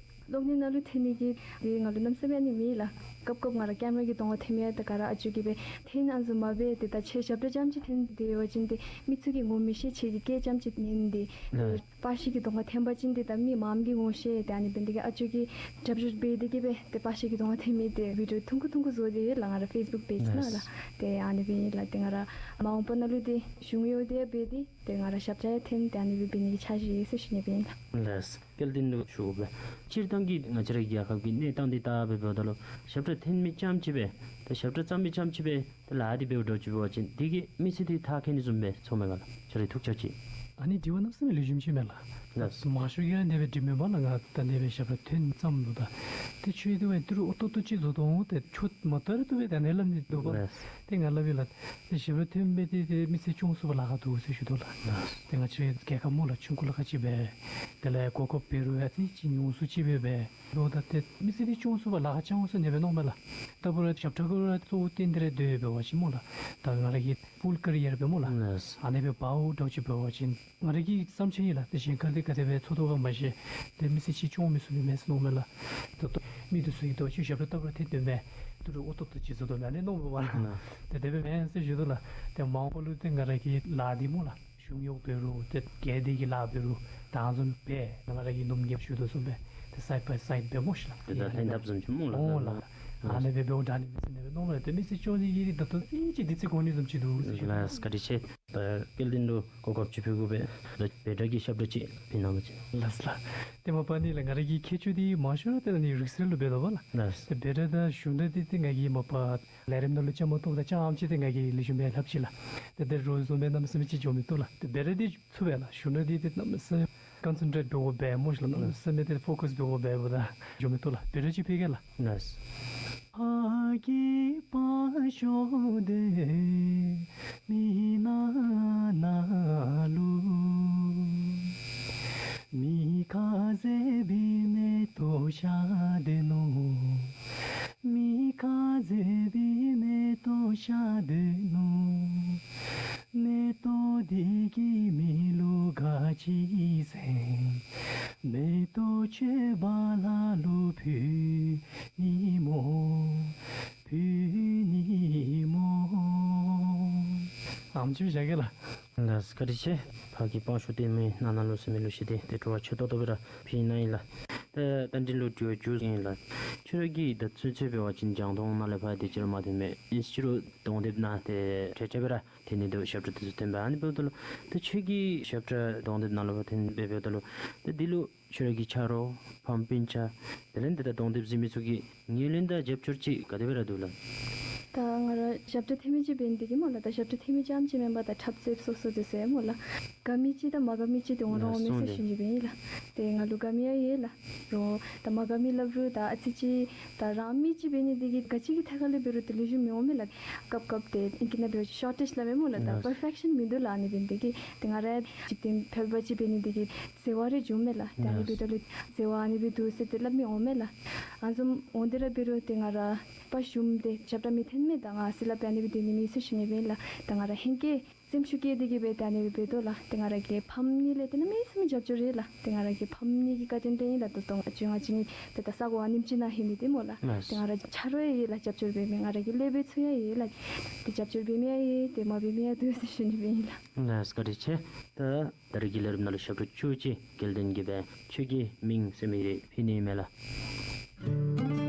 གློག་བརྙན་ནང་ལུ་འཐེན་ནི་གི་འདི་ང་ལུ་གནམ་མེད་ས་མེད་ཨ་ནི་མེད་ལགས། སྐབས་སྐབས་ང་ར་ཀེམ་ར་གི་གདོང་ཁར་འཐེན་མི་ཡང་ད་ག་ར་ཨ་ཅོ་གིས་སྦེ་འཐེན་ཨ་ནི་བཟུམ་མ་འབད། ཏེ་ད་ཁྱོད་ཞབས་ཁྲ་རྐྱངམ་ཅིག་འཐེན་ཏེ་འབད་བ་ཅིན་ཏེ་མི་ཚུ་གིས་ངོ་མི་ཤེས། ཁྱོད་ཀྱིས་སྐད་རྐྱངམ་ཅིག་ཉན་ཏེ་ཏེ་ལགས། པར་ཤིང་གི་གདོང་ཁར་འཐེན་པ་ཅིན་ཏེ་ད་མི་མངམ་གིས་ངོ་ཤེས། ཏེ་ཨ་ནི་འབད་ནི་དེ་གིས་ཨ་ཅོ་གིས་རྒྱབ་སྐྱོར་འབད་དེ་གིས་སྦེ་ཏེ་པར་ཤིང་གི་གདོང་ཁར་འཐེན་མི་འདི་བི་ཌིའོ་ཐུང་ཀུ་ཐུང་ཀུ་བཟོ་སྟེ་ཡོད་ལགས། ང་ར་ཕེསི་བུཀ་པེཇ་ནང་ལགས། ལགས། ཏེ་ཨ་ནི་སྦེ་ཨིན་ལགས། ཏེ་ང་ར་མ་འོངས་པ་ནང་ལུ་ཏེ་གཞུང་གཡོག་འདི་ཡང་འབད་དེ་ཏེ་ང་ར་ཞབས་ཁྲ་ཡང་འཐེན་ཏེ་ཨ་ནི་སྦེ་འབད་ནི་གི་འཆར་གཞི་ཡོད་ཟེར་ཞུ་ནི་སྦེ་ཨིན་ལགས། ལགས། སྐལ་ལྡན་ལུ་ཞུ་དགོ་པས། སྤྱིར་བཏང་གི་ང་བཅས་རའི་རྒྱལ་ཁབ་ཀྱི་གནས་སྟངས་འདི་ལྟ་འབདཝ་ད་ལུ་ཞབས་ཁྲ་འཐེན་མི་རྐྱངམ་ཅིག་སྦེ་ད་ཞབས་ཁྲ་བརྩམ་མི་རྐྱངམ་ཅིག་སྦེ་ད་ལཱ་འདི་འབདཝ་འདྲཝ་ཅིག་འབད་བ་ཅིན་འདི་གིས་མི་སེར་འདི་ཐར་ཁེ་ནི་བཟུམ་སྦེ་ཚོརཝ་མས་ག་ལགས། ཁྱོད་རའི་ཐུགས་འཆར་ཅིག། ཨ་ནི་དྲི་བ་གནམ་མེད་ས་མེད་ལེགས་ཤོམ་ཅིག་མས་ལགས། ལགས། མང་ཤོས་ཀྱིས་ར་འདི་སྦེ་དྲི་མི་འབག་ལགས། ང་ད་འདི་སྦེ་ཞབས་ཁྲ་ཐོན་ཙམ་ལུ་ད་ཏེ་ཁྱོད་འདི་སྦེ་ཏི་རུ་ཨོ་ཏོག་ཏོ་ཅིག་བཟོ་དོ་འོང་། ཏེ་ཁྱོད་མ་བཏུབ་རུང་བཏུབ་པས་ད་ནི་སླབ་ནི་འདུག་པ་ལགས། ལགས། ཏེ་ང་སླབ་ཡི་ལགས། ཏེ་ཞབས་ཁྲ་ཐོན་སྦེ་ཏེ་ཏེ་མི་སེར་སྐྱོང་ཚུགས་པར་ལཱ་ཁག་འདུག་ཟེར་ཞུ་དོ་ལགས། ལགས། ཏེ་ང་བཅས་རྒྱལ་ཁབ་སྨོ་ལགས་ཆུང་ཀུ་ལཱ་ཁག་ཅིག་སྦེ་དེ་ལས་གོ་སྐབས་འབད་རུང་ཨ་ཙི་ཅིག་ཉུང་སུ་ཅིག་སྦེ་འབད་དོ། ད་ཏེ་མི་སེར་འདི་སྐྱོང་ཚུགས་པར་ལཱ་ཁག་ཅིག་འོང་ཟེར་ཨ་ནི་སྦེ་མནོཝ་མས་ལགས། ད་འབད་རུང་ཞབས་ཁྲ་གུ་ར་གཙོ་བོ་བཏོན་ཏེ་ར་སྡོད་འབད་བ་ཅིན་སྨོ་ལགས། ད་ང་ར་གི་པུལ་ཀེ་རི་ཡར་སྦེ་སྨོ་ལགས། ལགས། ཨ་ནི་སྦེ་འབདཝ་འདྲཝ་ཅིག་འབད་བ་ཅིན་ང་ར་གི་བསམ་འཆར་ཨིན་ལགས། ཏེ་གཞན་ཁར་འདི་ག་དེ་སྦེ་འཚོལ་དོ་ག་མ་ཤེས། ཏེ་མི་སེར་ཅིག་སྐྱོང་མི་ཚུགས་ནི་མས་ཟེར་མནོཝ་མས་ལགས། ད་ལྟོ་མི་འདི་ཚུ་གིས་ད་ཁྱོད་ཞབས་ཁྲ་བཏབ་ར་ཐོན་དོ་མས། ཏི་རུ་ཨོ་ཏོག་ཏོ་ཅིག་བཟོ་དོ་མས་ཨ་ནི་མནོཝ་མས་པ་ལགས། ལགས། ཏེ་དེ་སྦེ་མེན་ཟེར་ཞུ་དོ་ལགས། ཏེ་མ་འོངས་པ་ལུ་ཏེ་ང་ར་གི་ལཱ་འདི་སྨོ་ལགས། གཞུང་གཡོག་འབད་རུང་ཏེ་སྒེར་སྡེ་གི་ལཱ་འབད་རུང་ད་ཨ་ནི་བཟུམ་སྦེ་ང་ར་གིས་ནུབ་ངོ་ཞུ་དོ་བཟུམ་སྦེ་ཏེ་སའིཌ་བའི་སའིཌ་སྦེ་སྨོ་ཤིག་ལགས། ཏེ་ད་ལྷན་ཐབས་བཟུམ་ཅིག་སྨོ་ལགས། ལགས། ཨ་ནི་སྦེ་འབདཝ་ད་ནི་མི་སེར་ནི་སྦེ་མནོ་མས། ཏེ་མི་སེར་སྐྱོང་ནི་གི་ད་ལྟོ་ཨ་ཙི་ཅིག་དུས་ཚོད་འགོར་ནི་བཟུམ་ཅིག་འདུག་ཟེར་ཞུ། ལགས། བཀའ་དྲིན་ཆེ། ད་སྐལ་ལྡན་ལུ་གོ་སྐབས་ཅིག་ཕུལ་དགོ་པས། ད་འབོད་སྒྲ་གི་ཞབས་ཁྲ་ཅིག་ཕུལ་གནང་བ་ཅིན། ལགས་ལགས། ཏེ་མ་པ་ནི་ལགས་ང་ར་གི་ཁྱད་ཆོས་འདི་མང་ཤོས་ར་ཏེ་ཨ་ནི་རིག་གསར་ལུ་འབད་དོ་བ་ལགས། ལགས། ཏེ་འབོད་སྒྲ་དང་གཞུང་སྒྲ་འདི་ཏེ་ང་གིས་མ་པ་ལས་རིམ་ནང་ལུ་བཅའ་མར་གཏོགས་ད་རྐྱངམ་ཅིག་ཏེ་ང་གིས་ལེགས་ཤོམ་སྦེ་ལྷབ་ཅི་ལགས། ཏེ་དེ་རོགས་བཟུམ་སྦེ་གནམ་མེད་ས་མེད་ཅིག་འགྱོ་མི་བཏུབ་ལགས། ཏེ་འབོད་སྒྲ་འདི་ཚུགས་པས་ལགས། གཞུང་སྒྲ་འདི་ཏེ་གནམ་མེད་ས་མེད་ཀོན་སེན་ཊྲེཊ་འབད་དགོ་པས་སྨོ་ཤིག་ལགས། གནམ་མེད་ས་མེད་ཏེ་ཕོ་ཀསི་འབད་དགོ་པས། འབདཝ་ད་འགྱོ་མི་བཏུབ་ལགས། འབོད་སྒྲ་ཅིག་ཕུལ་གེ་ལགས། ལགས། ཕ་གི་པང་ཤོག་དེ་མི་ནང་ན་ལུ། མི་ཁ་ཟས་པའི་མེ་ཏོག་ཤར་དོ་ནུག། མི་ཁ་ཟས་པའི་མེ་ཏོག་ཤར་དོ་ནུག། མེ་ཏོག་འདི་གིས་མི་ལུ་ག་ཅི་ཟེར། མེ་ཏོག་མཆོད་པ་ལྷ་ལུ་ཕུལ་ནི་སྨོ། ཕུལ་ནི་སྨོ། ཨམ་ཅིག་བཞག་གེ་ལགས། ལགས། བཀའ་དྲིན་ཆེ། ཕ་གི་པང་ཤོག་དེ་མི་ནང་ན་ལུ་ཟེར་མི་ལུ་ཞུ་སྟེ་ཏེ་དྲི་བ་ཆེ་ཏོག་ཏོ་སྦེ་ར་ཕུལ་གནང་ཡི་ལགས། ད་རྟ་མགྲིན་ལུ་དྲི་བ་མཇུག་ཨིན་ལགས། ཁྱོད་ར་གིས་ད་ཚུན་ཚོད་འབད་བ་ཅིན་རྒྱང་མཐོང་ནང་ལས་ཕར་དེ་ཅིག་ར་མ་ཐོན་མས། ཨིན་རུང་གདོང་དེབ་ནང་ཏེ་ཏེ་ཏེ་སྦེ་ར་ཐོན་ནི་འདུག། ཞབས་ཁྲ་དེ་ཚུ་ཐོན་པས། ཨ་ནི་འབདཝ་ད་ལུ་ད་ཁྱོད་ཀྱི་ཞབས་ཁྲ་གདོང་དེབ་ནང་ལུ་ཕར་ཐོན་སྦེ་འབདཝ་ད་ལུ་ད་འདི་ལུ་ཁྱོད་ར་གི་ཆ་རོགས་ཕམ་སྤུན་ཆ་དེ་ལས་ཏེ་ད་གདོང་དེབ་གཟིགས་མི་ཚུ་གིས་ངོས་ལེན་དང་རྒྱབ་སྐྱོར་ཅིག་ག་དེ་སྦེ་ར་འདུག་ལགས། ད་ང་ར་ཞབས་ཁྲ་ཐོན་མི་ཅིག་འབད་ནི་དེ་གིས་སྨོ་ལགས། ད་ཞབས་ཁྲ་ཐོན་མི་རྐྱངམ་ཅིག་མེན་པར་ད་འཁྲབ་རྩེདཔ་སོ་སོ་དེ་ཚུ་ཡང་སྨོ་ལགས། དགའ་མི་ཅིག་དང་མ་དགའ་མི་ཅིག་ཏེ་འོང་ར་འོང་མས་ཟེར་ཞུ་ནི་སྦེ་ཨིན་ལགས། ཏེ་ང་ལུ་དགའ་མི་ཡང་ཡོད་ལགས། རོགས་ད་མ་དགའ་མི་སླབ་རུང་ད་ཨ་ཙི་ཅིག་ད་རང་མི་ཅིག་འབད་ནི་དེ་གིས་ག་ཅི་གི་ཐད་ཁར་ལས་འབད་རུང་ཏེ་ལེགས་ཤོམ་མི་འོང་མས་ལགས། སྐབས་སྐབས་ཏེ་ཨིང་སྐད་ནང་འབད་བ་ཅིན་ཤོར་ཊེཇ་སླབ་མས་སྨོ་ལགས། ད་ལགས། པར་ཕེག་ཤཱན་མིན་འདུག་ལགས། ཨ་ནི་འབད་ནི་དེ་གིས་ཏེ་ང་ར་འཇིག་རྟེན་ཕལ་པ་ཅིག་འབད་ནི་དེ་གིས་བརྩེ་བ་རེ་འབྱུངམ་མས་ལགས། ཏེ་ཨ་ནི་ལགས། འབདཝ་ད་ལུ་བརྩེ་བ་ཨ་ནི་སྦེ་འདུག་ཟེར་ཏེ་སླབ་མི་འོང་མས་ལགས། ཨ་ནི་བཟུམ་འོང་སྟེ་ར་འབད་རུང་ཏེ་ང་ར་དཔའ་ཞུམ་སྟེ་ཞབས་ཁྲ་མི་ཐོན་མི་དང་ང་སེམས་ལས་སྦེ་ཨ་ནི་སྦེ་སྡོད་ནི་མེད་ཟེར་ཞུ་ནི་སྦེ་ཨིན་ལགས། ཏེ་ང་ར་ཧིང་གི་སེམས་ཤུགས་བསྐྱེད་དེ་གིས་སྦེ་ད་ཨ་ནི་སྦེ་འབད་དོ་ལགས། ཏེ་ང་ར་གི་ཕམ་གཉིས་ལས་ཏེ་གནམ་མེད་ས་མེད་རྒྱབ་སྐྱོར་ཡོད་ལགས། ཏེ་ང་ར་གི་ཕམ་གཉིས་ཀྱི་བཀའ་དྲིན་དེ་ཨིན་ལགས། ད་ལྟོ་ང་བཅས་ང་བཅས་གཉིས་ཏེ་ད་ས་གོ་ཨ་ནེམ་ཅིག་ནང་ལྷོད་ནི་དེ་སྨོ་ལགས། ལགས། ཏེ་ང་ར་ཆ་རོགས་ཡང་ཡོད་ལགས། རྒྱབ་སྐྱོར་འབད་མི་ང་ར་གི་སློབ་དཔོན་ཚུ་ཡང་ཡོད་ལགས། ཏེ་རྒྱབ་སྐྱོར་འབད་མི་ཡང་ཡོད། ཏེ་མ་འབད་མི་ཡང་འདུག་ཟེར་ཞུ་ནི་སྦེ་ཨིན་ལགས། ལགས། བཀའ་དྲིན་ཆེ། ད་ད་རེས་ཀྱི་ལས་རིམ་ནང་ལུ་ཞབས་ཁྲ་མཇུག་ཅིག་སྐལ་ལྡན་གྱིས་སྦེ་ཁྱོད་ཀྱི་མིང་ཟེར་མི་རེ་ཕུལ་ནི་མས་ལགས།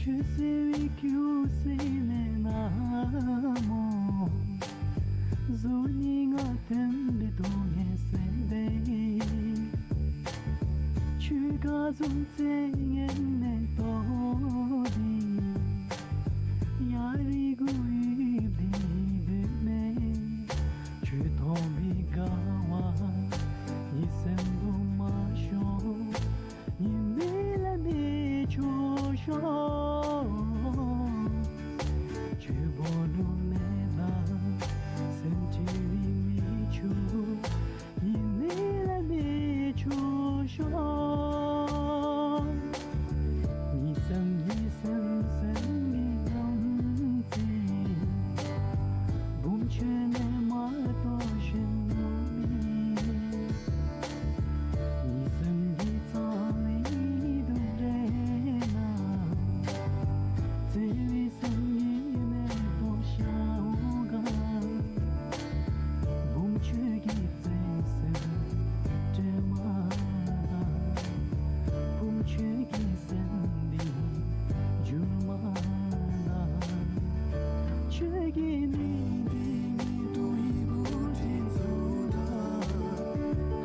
ཆོས་ཟེར་བའི་སྐྱོ་སེམས་མེད་ན་མོ། གཟུགས་ནི་ང་ཐོན་པའི་སྡུག་བསྔལ་སེལ་ཏེ། ཆོས་ག་བཟུམ་བཙལ་ངན་མེད་དོ་འདི། ཡ་རི་གུ་ཡུལ་འདི་འདོད་མེད། ཆོས་མཐོང་བའི་དགའ་བ་ཡིད་སེམས་དུ་མ་ཤོར། ཉི་མའི་ལམ་མེ་ཆོས་ཤོག། ཆོས་པོ་ལུ་མེད་ན་སེམས་ཁྲེལ་བའི་མི་ཆོས། ཉི་མའི་ལམ་མེ་ཆོས་ཤོག། ཉིད་སེམས་ཉིད་སེམས་སེམས་ཀྱི་ལམ་འཛིན། བུམ་ཆོས་ནས་མ་གཏོགས་གཞན་མ་མེད། ཉིད་སེམས་ཀྱི་རྩ་བའི་དུག་རེ་ན། བརྩེ་བའི་སེམས་ཀྱི་མེ་ཏོག་ཤར་ག། བུམ་ཆོས་ཀྱི་བརྩེ་སེམས་དྲན་མ་ད། བུམ་ཆོས་ཀྱི་སེམས་འདི་འགྱུར་མ་ད། ཆོས་ཀྱི་མེ་འདི་ཉིད་དུ་ཡི་བུ་ཁྲི་ཚུ་ད།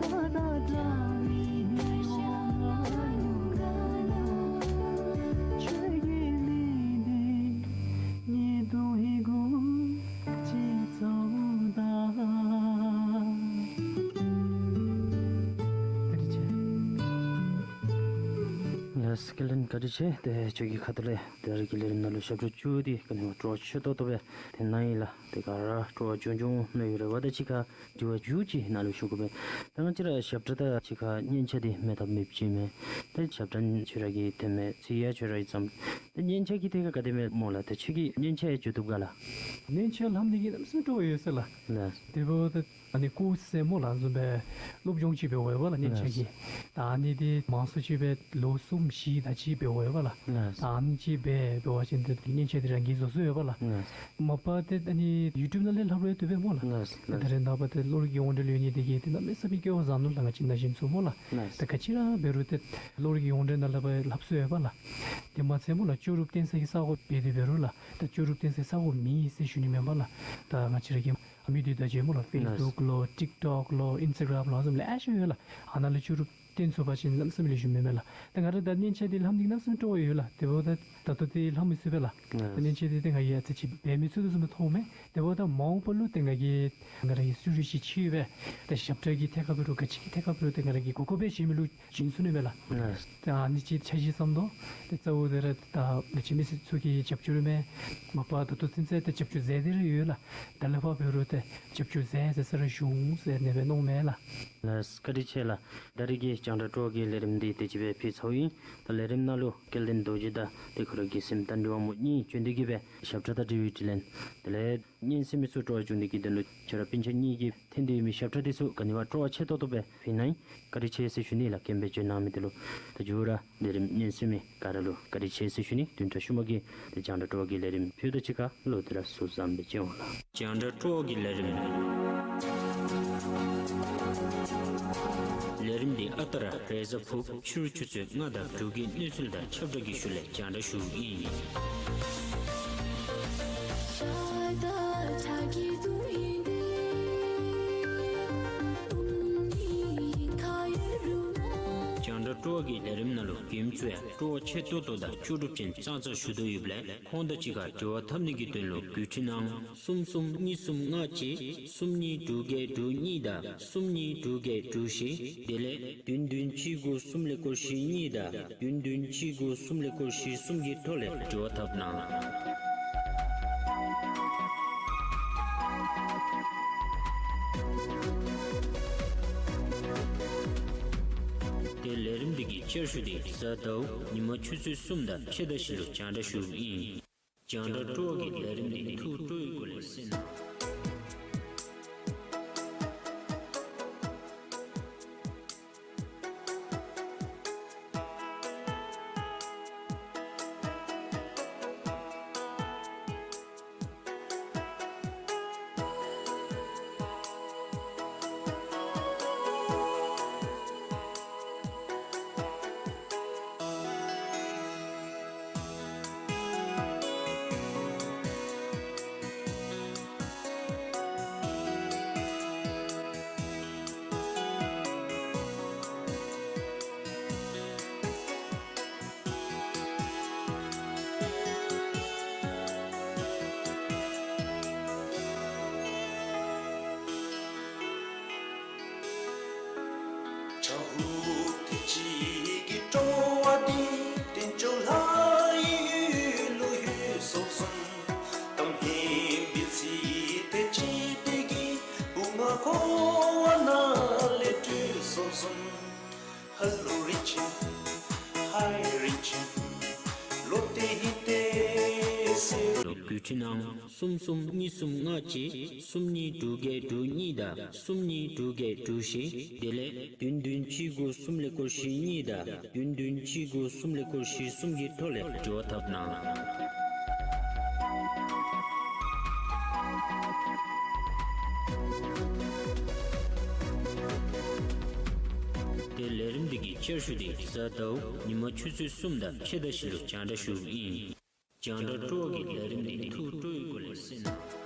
ད་ད་ད་མི་མི་ཡོང་ང་ལུ་ག་ན། ཆོས་ཀྱི་མེ་འདི་ཉིད་དུ་ཡི་གུ་ཁྲི་ཚུ་ད། བཀའ་དྲིན་ཆེ། ལགས་སོ། བཀའ་དྲིན་བཀའ་དྲིན་ཆེ། ཏེ་ཁྱོད་ཀྱི་ཁ་ཐུག་ལས་ད་རིས་ཀྱི་ལས་རིམ་ནང་ལུ་ཞབས་བྲོ་བཅུ་འདི་ག་ནི་བ་སྤྲོ་བ་ཆེ་ཏོག་ཏོ་སྦེ་ཏེ་གནང་ཡི་ལགས། ཏེ་ག་ར་སྤྲོ་བ་བྱུང་བྱུངམ་ཨིན་རུང་ད་ཅི་ཁ་དྲི་བ་མཇུག་ཅིག་ནཱ་ལུ་ཞུ་དགོ་པས། ད་ང་བཅས་ར་ཞབས་ཁྲ་དང་ཅི་ཁ་སྙན་ཆ་འདི་མེད་ཐབས་མེདཔ་ཅིག་མས། ད་ཞབས་ཁྲ་ཁྱོད་ར་གིས་འཐེན་མས། ཚིག་ཡང་ཁྱོད་ར་གིས་བརྩམས། ད་སྙན་ཆ་གི་ཐད་ཁར་ག་དེ་སྦེ་སྨོ་ལགས། ད་ཁྱོད་ཀྱིས་སྙན་ཆ་ཡང་བརྗོད་བཏུབ་ག་ལགས། སྙན་ཆ་ལྷབ་ནི་གི་གནམ་མེད་ས་མེད་སྤྲོ་བ་ཡོད་ཟེར་ལགས། ལགས། དེ་འབདཝ་ད་ཨ་ནི་ཀོརསི་ཟེར་སྨོ་ལགས། བཟུམ་སྦེ་སློབ་སྦྱོང་ཅིག་འབདཝ་ཡོདཔ་ལགས་སྙན་ཆ་གི། ལགས། ད་ཨ་ནི་འདི་མང་སུ་ཅིག་སྦེ་ལོ་གསུམ་བཞི་དེ་ཅིག་འབདཝ་ཡོདཔ་ལགས། ལགས། ད་ཨ་ནི་ཅིག་འབད་འབད་བ་ཅིན་ཏེ་སྙན་ཆ་འདི་རང་གིས་བཟོ་ཚུགས་ཡོདཔ་ལགས། ལགས། མ་པ་ཏེ་ཨ་ནི་ཡུ་ཊུབ་ནང་ལས་ལྷབ་རུང་བཏུབ་པས་སྨོ་ལགས། ལགས། ད་རེས་ནངས་པ་ཏེ་གློག་རིག་གི་དབང་འབྲེལ་ཡོད་ནི་དེ་གིས་ཏེ་གནམ་མེད་ས་མེད་སྐལ་བ་བཟང་ནུག་ལགས། ང་བཅས་ན་གཞོན་ཚུ་སྨོ་ལགས། ལགས། ད་ག་ཅི་ར་འབད་རུང་ཏེ་གློག་རིག་གི་དབང་འབྲེལ་ནང་ལས་ཕར་ལྷབ་ཚུགས་ཡོདཔ་ལགས། དེ་མ་ཚད་སྨོ་ལགས་ལྕོགས་གྲུབ་བསྟན་ས་གི་ས་གོ་འབད་དེ་འབད་རུང་ལགས། ད་ལྕོགས་གྲུབ་བསྟན་ས་གི་ས་གོ་མེད་ཟེར་ཞུ་ནི་མེན་པ་ལགས། ད་ང་བཅས་ར་གི་མི་འདི་ད་ཅི་སྨོ་ལགས་ཕེསི་བུཀ་ལོ་ཊིཀ་ཊོཀ་ལོ་ཨིན་སི་ཊ་གརམ་ལོ་བཟུམ་ལེ་ཤ་ཡོད་ལགས། ཨ་ནཱ་ལུ་ལྕོགས་གྲུབ་བསྟན་ཚུགས་པ་ཅིན་གནམ་མེད་ས་མེད་ལེགས་ཤོམ་མེན་མས་ལགས། ད་ང་ར་ད་སྙན་ཆ་འདི་ལྷབ་ནི་གནམ་མེད་ས་མེད་སྤྲོ་བ་ཡོད་ལགས། དེ་འབདཝ་ད་ད་ལྟོ་འདི་ལྷབ་མི་ཚུགས་པས་ལགས། ལགས། ད་སྙན་ཆ་འདི་ཏེ་ང་གིས་ཨ་ཙི་ཅིག་འབད་མི་ཚུགས་དོ་བཟུམ་སྦེ་མཐོངམ་མས། དེ་འབདཝ་ད་མ་འོངས་པ་ལུ་ཏེ་ང་གིས་ང་ར་གི་སུ་རུ་ཅིག་ཅིག་སྦེ་ད་ཞབས་ཁྲ་གི་ཐད་ཁར་འབད་རུང་ག་ཅི་གི་ཐད་ཁར་འབད་རུང་ཏེ་ང་ར་གིས་གོ་གོ་སྦེ་བྱིན་མི་ལུ་བྱིན་ཚུགས་ནི་མས་ལགས། ལགས། ད་ཨ་ནི་ཅིག་འཆར་གཞི་བསམ་དོ། ཏེ་གཙོ་བོ་དེ་ར་ད་ང་བཅས་མི་སེར་ཚུ་གི་རྒྱབ་སྐྱོར་མས། མ་པ་ད་ལྟོ་ཚུན་ཚོད་ཏེ་རྒྱབ་སྐྱོར་མཛད་དེ་ར་ཡོད་ལགས། ད་ལས་ཕར་འབད་རུང་ཏེ་རྒྱབ་སྐྱོར་མཛད་ཟེར་ས་ར་ཞུ་འོང་ཟེར་ཨ་ནི་སྦེ་མནོཝ་མས་ལགས། ལགས། བཀའ་དྲིན་ཆེ་ལགས། ད་རིས་ཀྱི་རྒྱང་བསྒྲགས་སྤྲོ་བ་གི་ལས་རིམ་འདི་དེ་ཅིག་སྦེ་ཕུལ་ཚརཝ་ཨིན། ད་ལས་རིམ་ནང་ལུ་སྐལ་ལྡན་རྡོ་རྗེ་དང་ཏེ་ཁོ་ར་གི་སྲིངམོ་དང་འདྲི་བ་མོ་གཉིས་བྱོན་ཏེ་གིས་སྦེ་ཞབས་ཁྲ་དང་འབྲེལ་བའི་དྲི་ལན་དེ་ལས་སྙན་གསན་མི་ཚུ་སྤྲོ་བ་བྱུང་ནི་གི་དོན་ལུ་ཁྱོད་ར་སྤུན་ཆ་གཉིས་ཀྱིས་འཐེན་ཏེ་ཡོད་མི་ཞབས་ཁྲ་དེ་ཚུ་ག་ནི་བ་སྤྲོ་བ་ཆེ་ཏོག་ཏོ་སྦེ་ཕུལ་གནང་ཡི། བཀའ་དྲིན་ཆེ་ཟེར་ཞུ་ནི་ལགས། མཁྱེན་པའི་བྱོན་གནང་མི་དེ་ལུ། ད་མཇུག་ར་ལས་རིམ་སྙན་གསན་མི་ག་ར་ལུ་བཀའ་དྲིན་ཆེ་ཟེར་ཞུ་ནི། བདུན་ཕྲག་ཤུལ་མ་གི་ཏེ་རྒྱང་བསྒྲགས་སྤྲོ་བ་གི་ལས་རིམ་ཕུལཝ་ད་ཅིག་ཁར་ལོག་སྟེ་ར་གསོལ་བ་བཟང་པོ་སྦེ་མཇལ་འོང་ལགས། རྒྱང་བསྒྲགས་སྤྲོ་བ་གི་ལས་རིམ། ལས་རིམ་འདི་ཨ་རྟག་ར་རེས་གཟའ་ཕུར་བུ་ཕྱི་རུ་ཆུ་ཚོད་ལྔ་དང་དྲུག་གི་གནས་ཚུལ་དང་ཁྱབ་བསྒྲགས་ཀྱི་ཤུལ་ལས་རྒྱང་བསྒྲགས་ཞུཝ་ཨིན། རྒྱང་བསྒྲགས་ སྤྲོ་བ་གི་ལས་རིམ་ནང་ལུ་མགྱོནམ་ཚུ་ཡང་སྤྲོ་བ་ཆེ་ཏོག་ཏོ་དང་ལྕོགས་གྲུབ་ཅན་ཙང་ཙང་ཞུ་དོ་ཡོདཔ་ལས་ཁོང་དང་གཅིག་ཁར་འབྲེལ་བ་འཐབ་ནི་གི་དོན་ལུ་བརྒྱུད་འཕྲིན་ཨང་གསུམ་གསུམ་གཉིས་གསུམ་ལྔ་གཅིག་གསུམ་གཉིས་དྲུག་བརྒྱད་དྲུག་གཉིས་དང་གསུམ་གཉིས་དྲུག་བརྒྱད་དྲུག་བཞི་དེ་ལས་བདུན་བདུན་གཅིག་དགུ་གསུམ་ཀླད་ཀོར་བཞི་གཉིས་དང་བདུན་བདུན་གཅིག་དགུ་གསུམ་ཀླད་ཀོར་བཞི་གསུམ་གྱི་ཐོག་ལས་འབྲེལ་བ་འཐབ་གནང་། ཏེ་ལས་རིམ་འདི་གི་བསྐྱར་ཞུ་འདི་གཟའ་ཟླཝ་ཉིན་མ་ཆུ་ཚོད་གསུམ་དང་ཕྱེད་དང་བཞི་ལུ་རྒྱང་བསྒྲགས་ཞུཝ་ཨིན། རྒྱང་བསྒྲགས་སྤྲོ་བ་གི་ལས་རིམ་འདི་ཐུགས་སྤྲོ་བའི་སྒོ་ལས་གསན་གནང་། ཆ་ཧུད་དེ་ཅིག་གི་སྤྲོ་བ་འདི་དལ་འབྱོར་ལྷ་ཡི་ཡུལ་ལུ་ལྷོད་སོང་གསུངས། གཏམ་སྙན་འབུལ་ཚིག་དེ་ཅིག་འདི་གིས་བུ་ང་འཁོར་བ་ནང་ལས་སྒྲོལ་སོང་གསུངས། ཧ་ལོ་རིན་ཆེན། ཧའི་རིན་ཆེན། ལོ་དེ་ཧིན་ཏེ་སེ། བརྒྱུད་འཕྲིན་ཨང་གསུམ་གསུམ་གཉིས་གསུམ་ལྔ་གཅིག་གསུམ་གཉིས་དྲུག་བརྒྱད་དྲུག་གཉིས་དང་གསུམ་གཉིས་དྲུག་བརྒྱད་དྲུག་བཞི་དེ་ལས་བདུན་བདུན་གཅིག་དགུ་གསུམ་ཀླད་ཀོར་བཞི་གཉིས་དང་བདུན་བདུན་གཅིག་དགུ་གསུམ་ཀླད་ཀོར་བཞི་གསུམ་གྱི་ཐོག་ལས་འབྲེལ་བ་འཐབ་གནང་། ཏེ་ལས་རིམ་འདི་གི་བསྐྱར་ཞུ་འདི་གཟའ་ཟླཝ་ཉིན་མ་ཆུ་ཚོད་གསུམ་དང་ཕྱེད་དང་བཞི་ལུ་རྒྱང་བསྒྲགས་ཞུཝ་ཨིན། རྒྱང་བསྒྲགས་སྤྲོ་བ་གི་ལས་རིམ་འདི་ཐུགས་སྤྲོ་བའི་སྒོ་ལས་གསན་གནང་།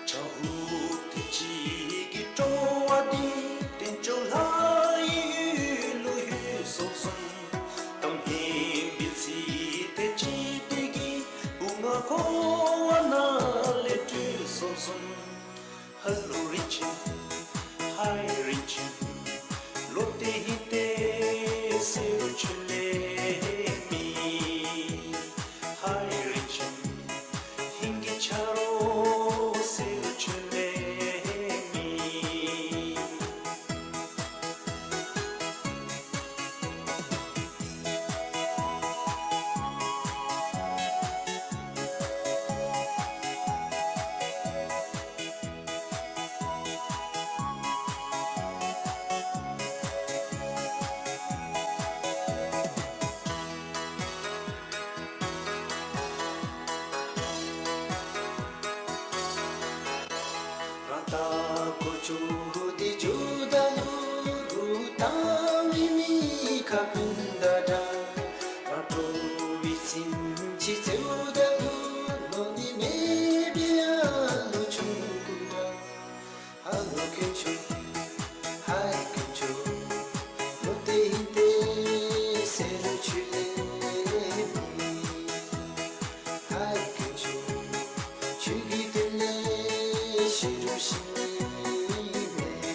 ཆ་ཧུད་དེ་ཅིག་གི་སྤྲོ་བ་འདི་དལ་འབྱོར་ལྷ་ཡི་ཡུལ་ལུ་ལྷོད་སོང་གསུངས། གཏམ་སྙན་འབུལ་ཚིག་དེ་ཅིག་འདི་གིས་བུ་ང་འཁོར་བ་ནང་ལས་སྒྲོལ་སོང་གསུངས། ཧ་ལོ་རིན་ཆེན། ཧའི་རིན་ཆེན། ལོ་དེ་ཧིན་ཏེ་སེ་རུ་ཆུ་ལས་མི། ཧའི་རིན་ཆེན། ཧིང་གི་ཆ་རོགས་སེ་རུ་ཆུ་ལས་མི། རང་ལྟ་ཁོ་ཆུ་དེ་ཇོ་ད་ལུ་རུ་ཏང་མི་མི་ཁ་ཀུན་ད་དྲང་། རང་སྤྲོ་བའི་སེམས་ཀྱི་ཚེའུ་ད་ལུ་ནོ་ནི་མེ་བི་ཡ་ལུ་ཆུང་ཀུན་ད། ཧ་ལོ་དཀོན་མཆོག། ཧའི་དཀོན་མཆོག། ལོ་དེ་ཧིན་ཏེ་སེ་རུ་ཆུ་ལས་མི། ཧའི་དཀོན་མཆོག། ཆོས་ཀྱི་དོན་ལས་ཤི་རུ་ཤི་ནི་མེད།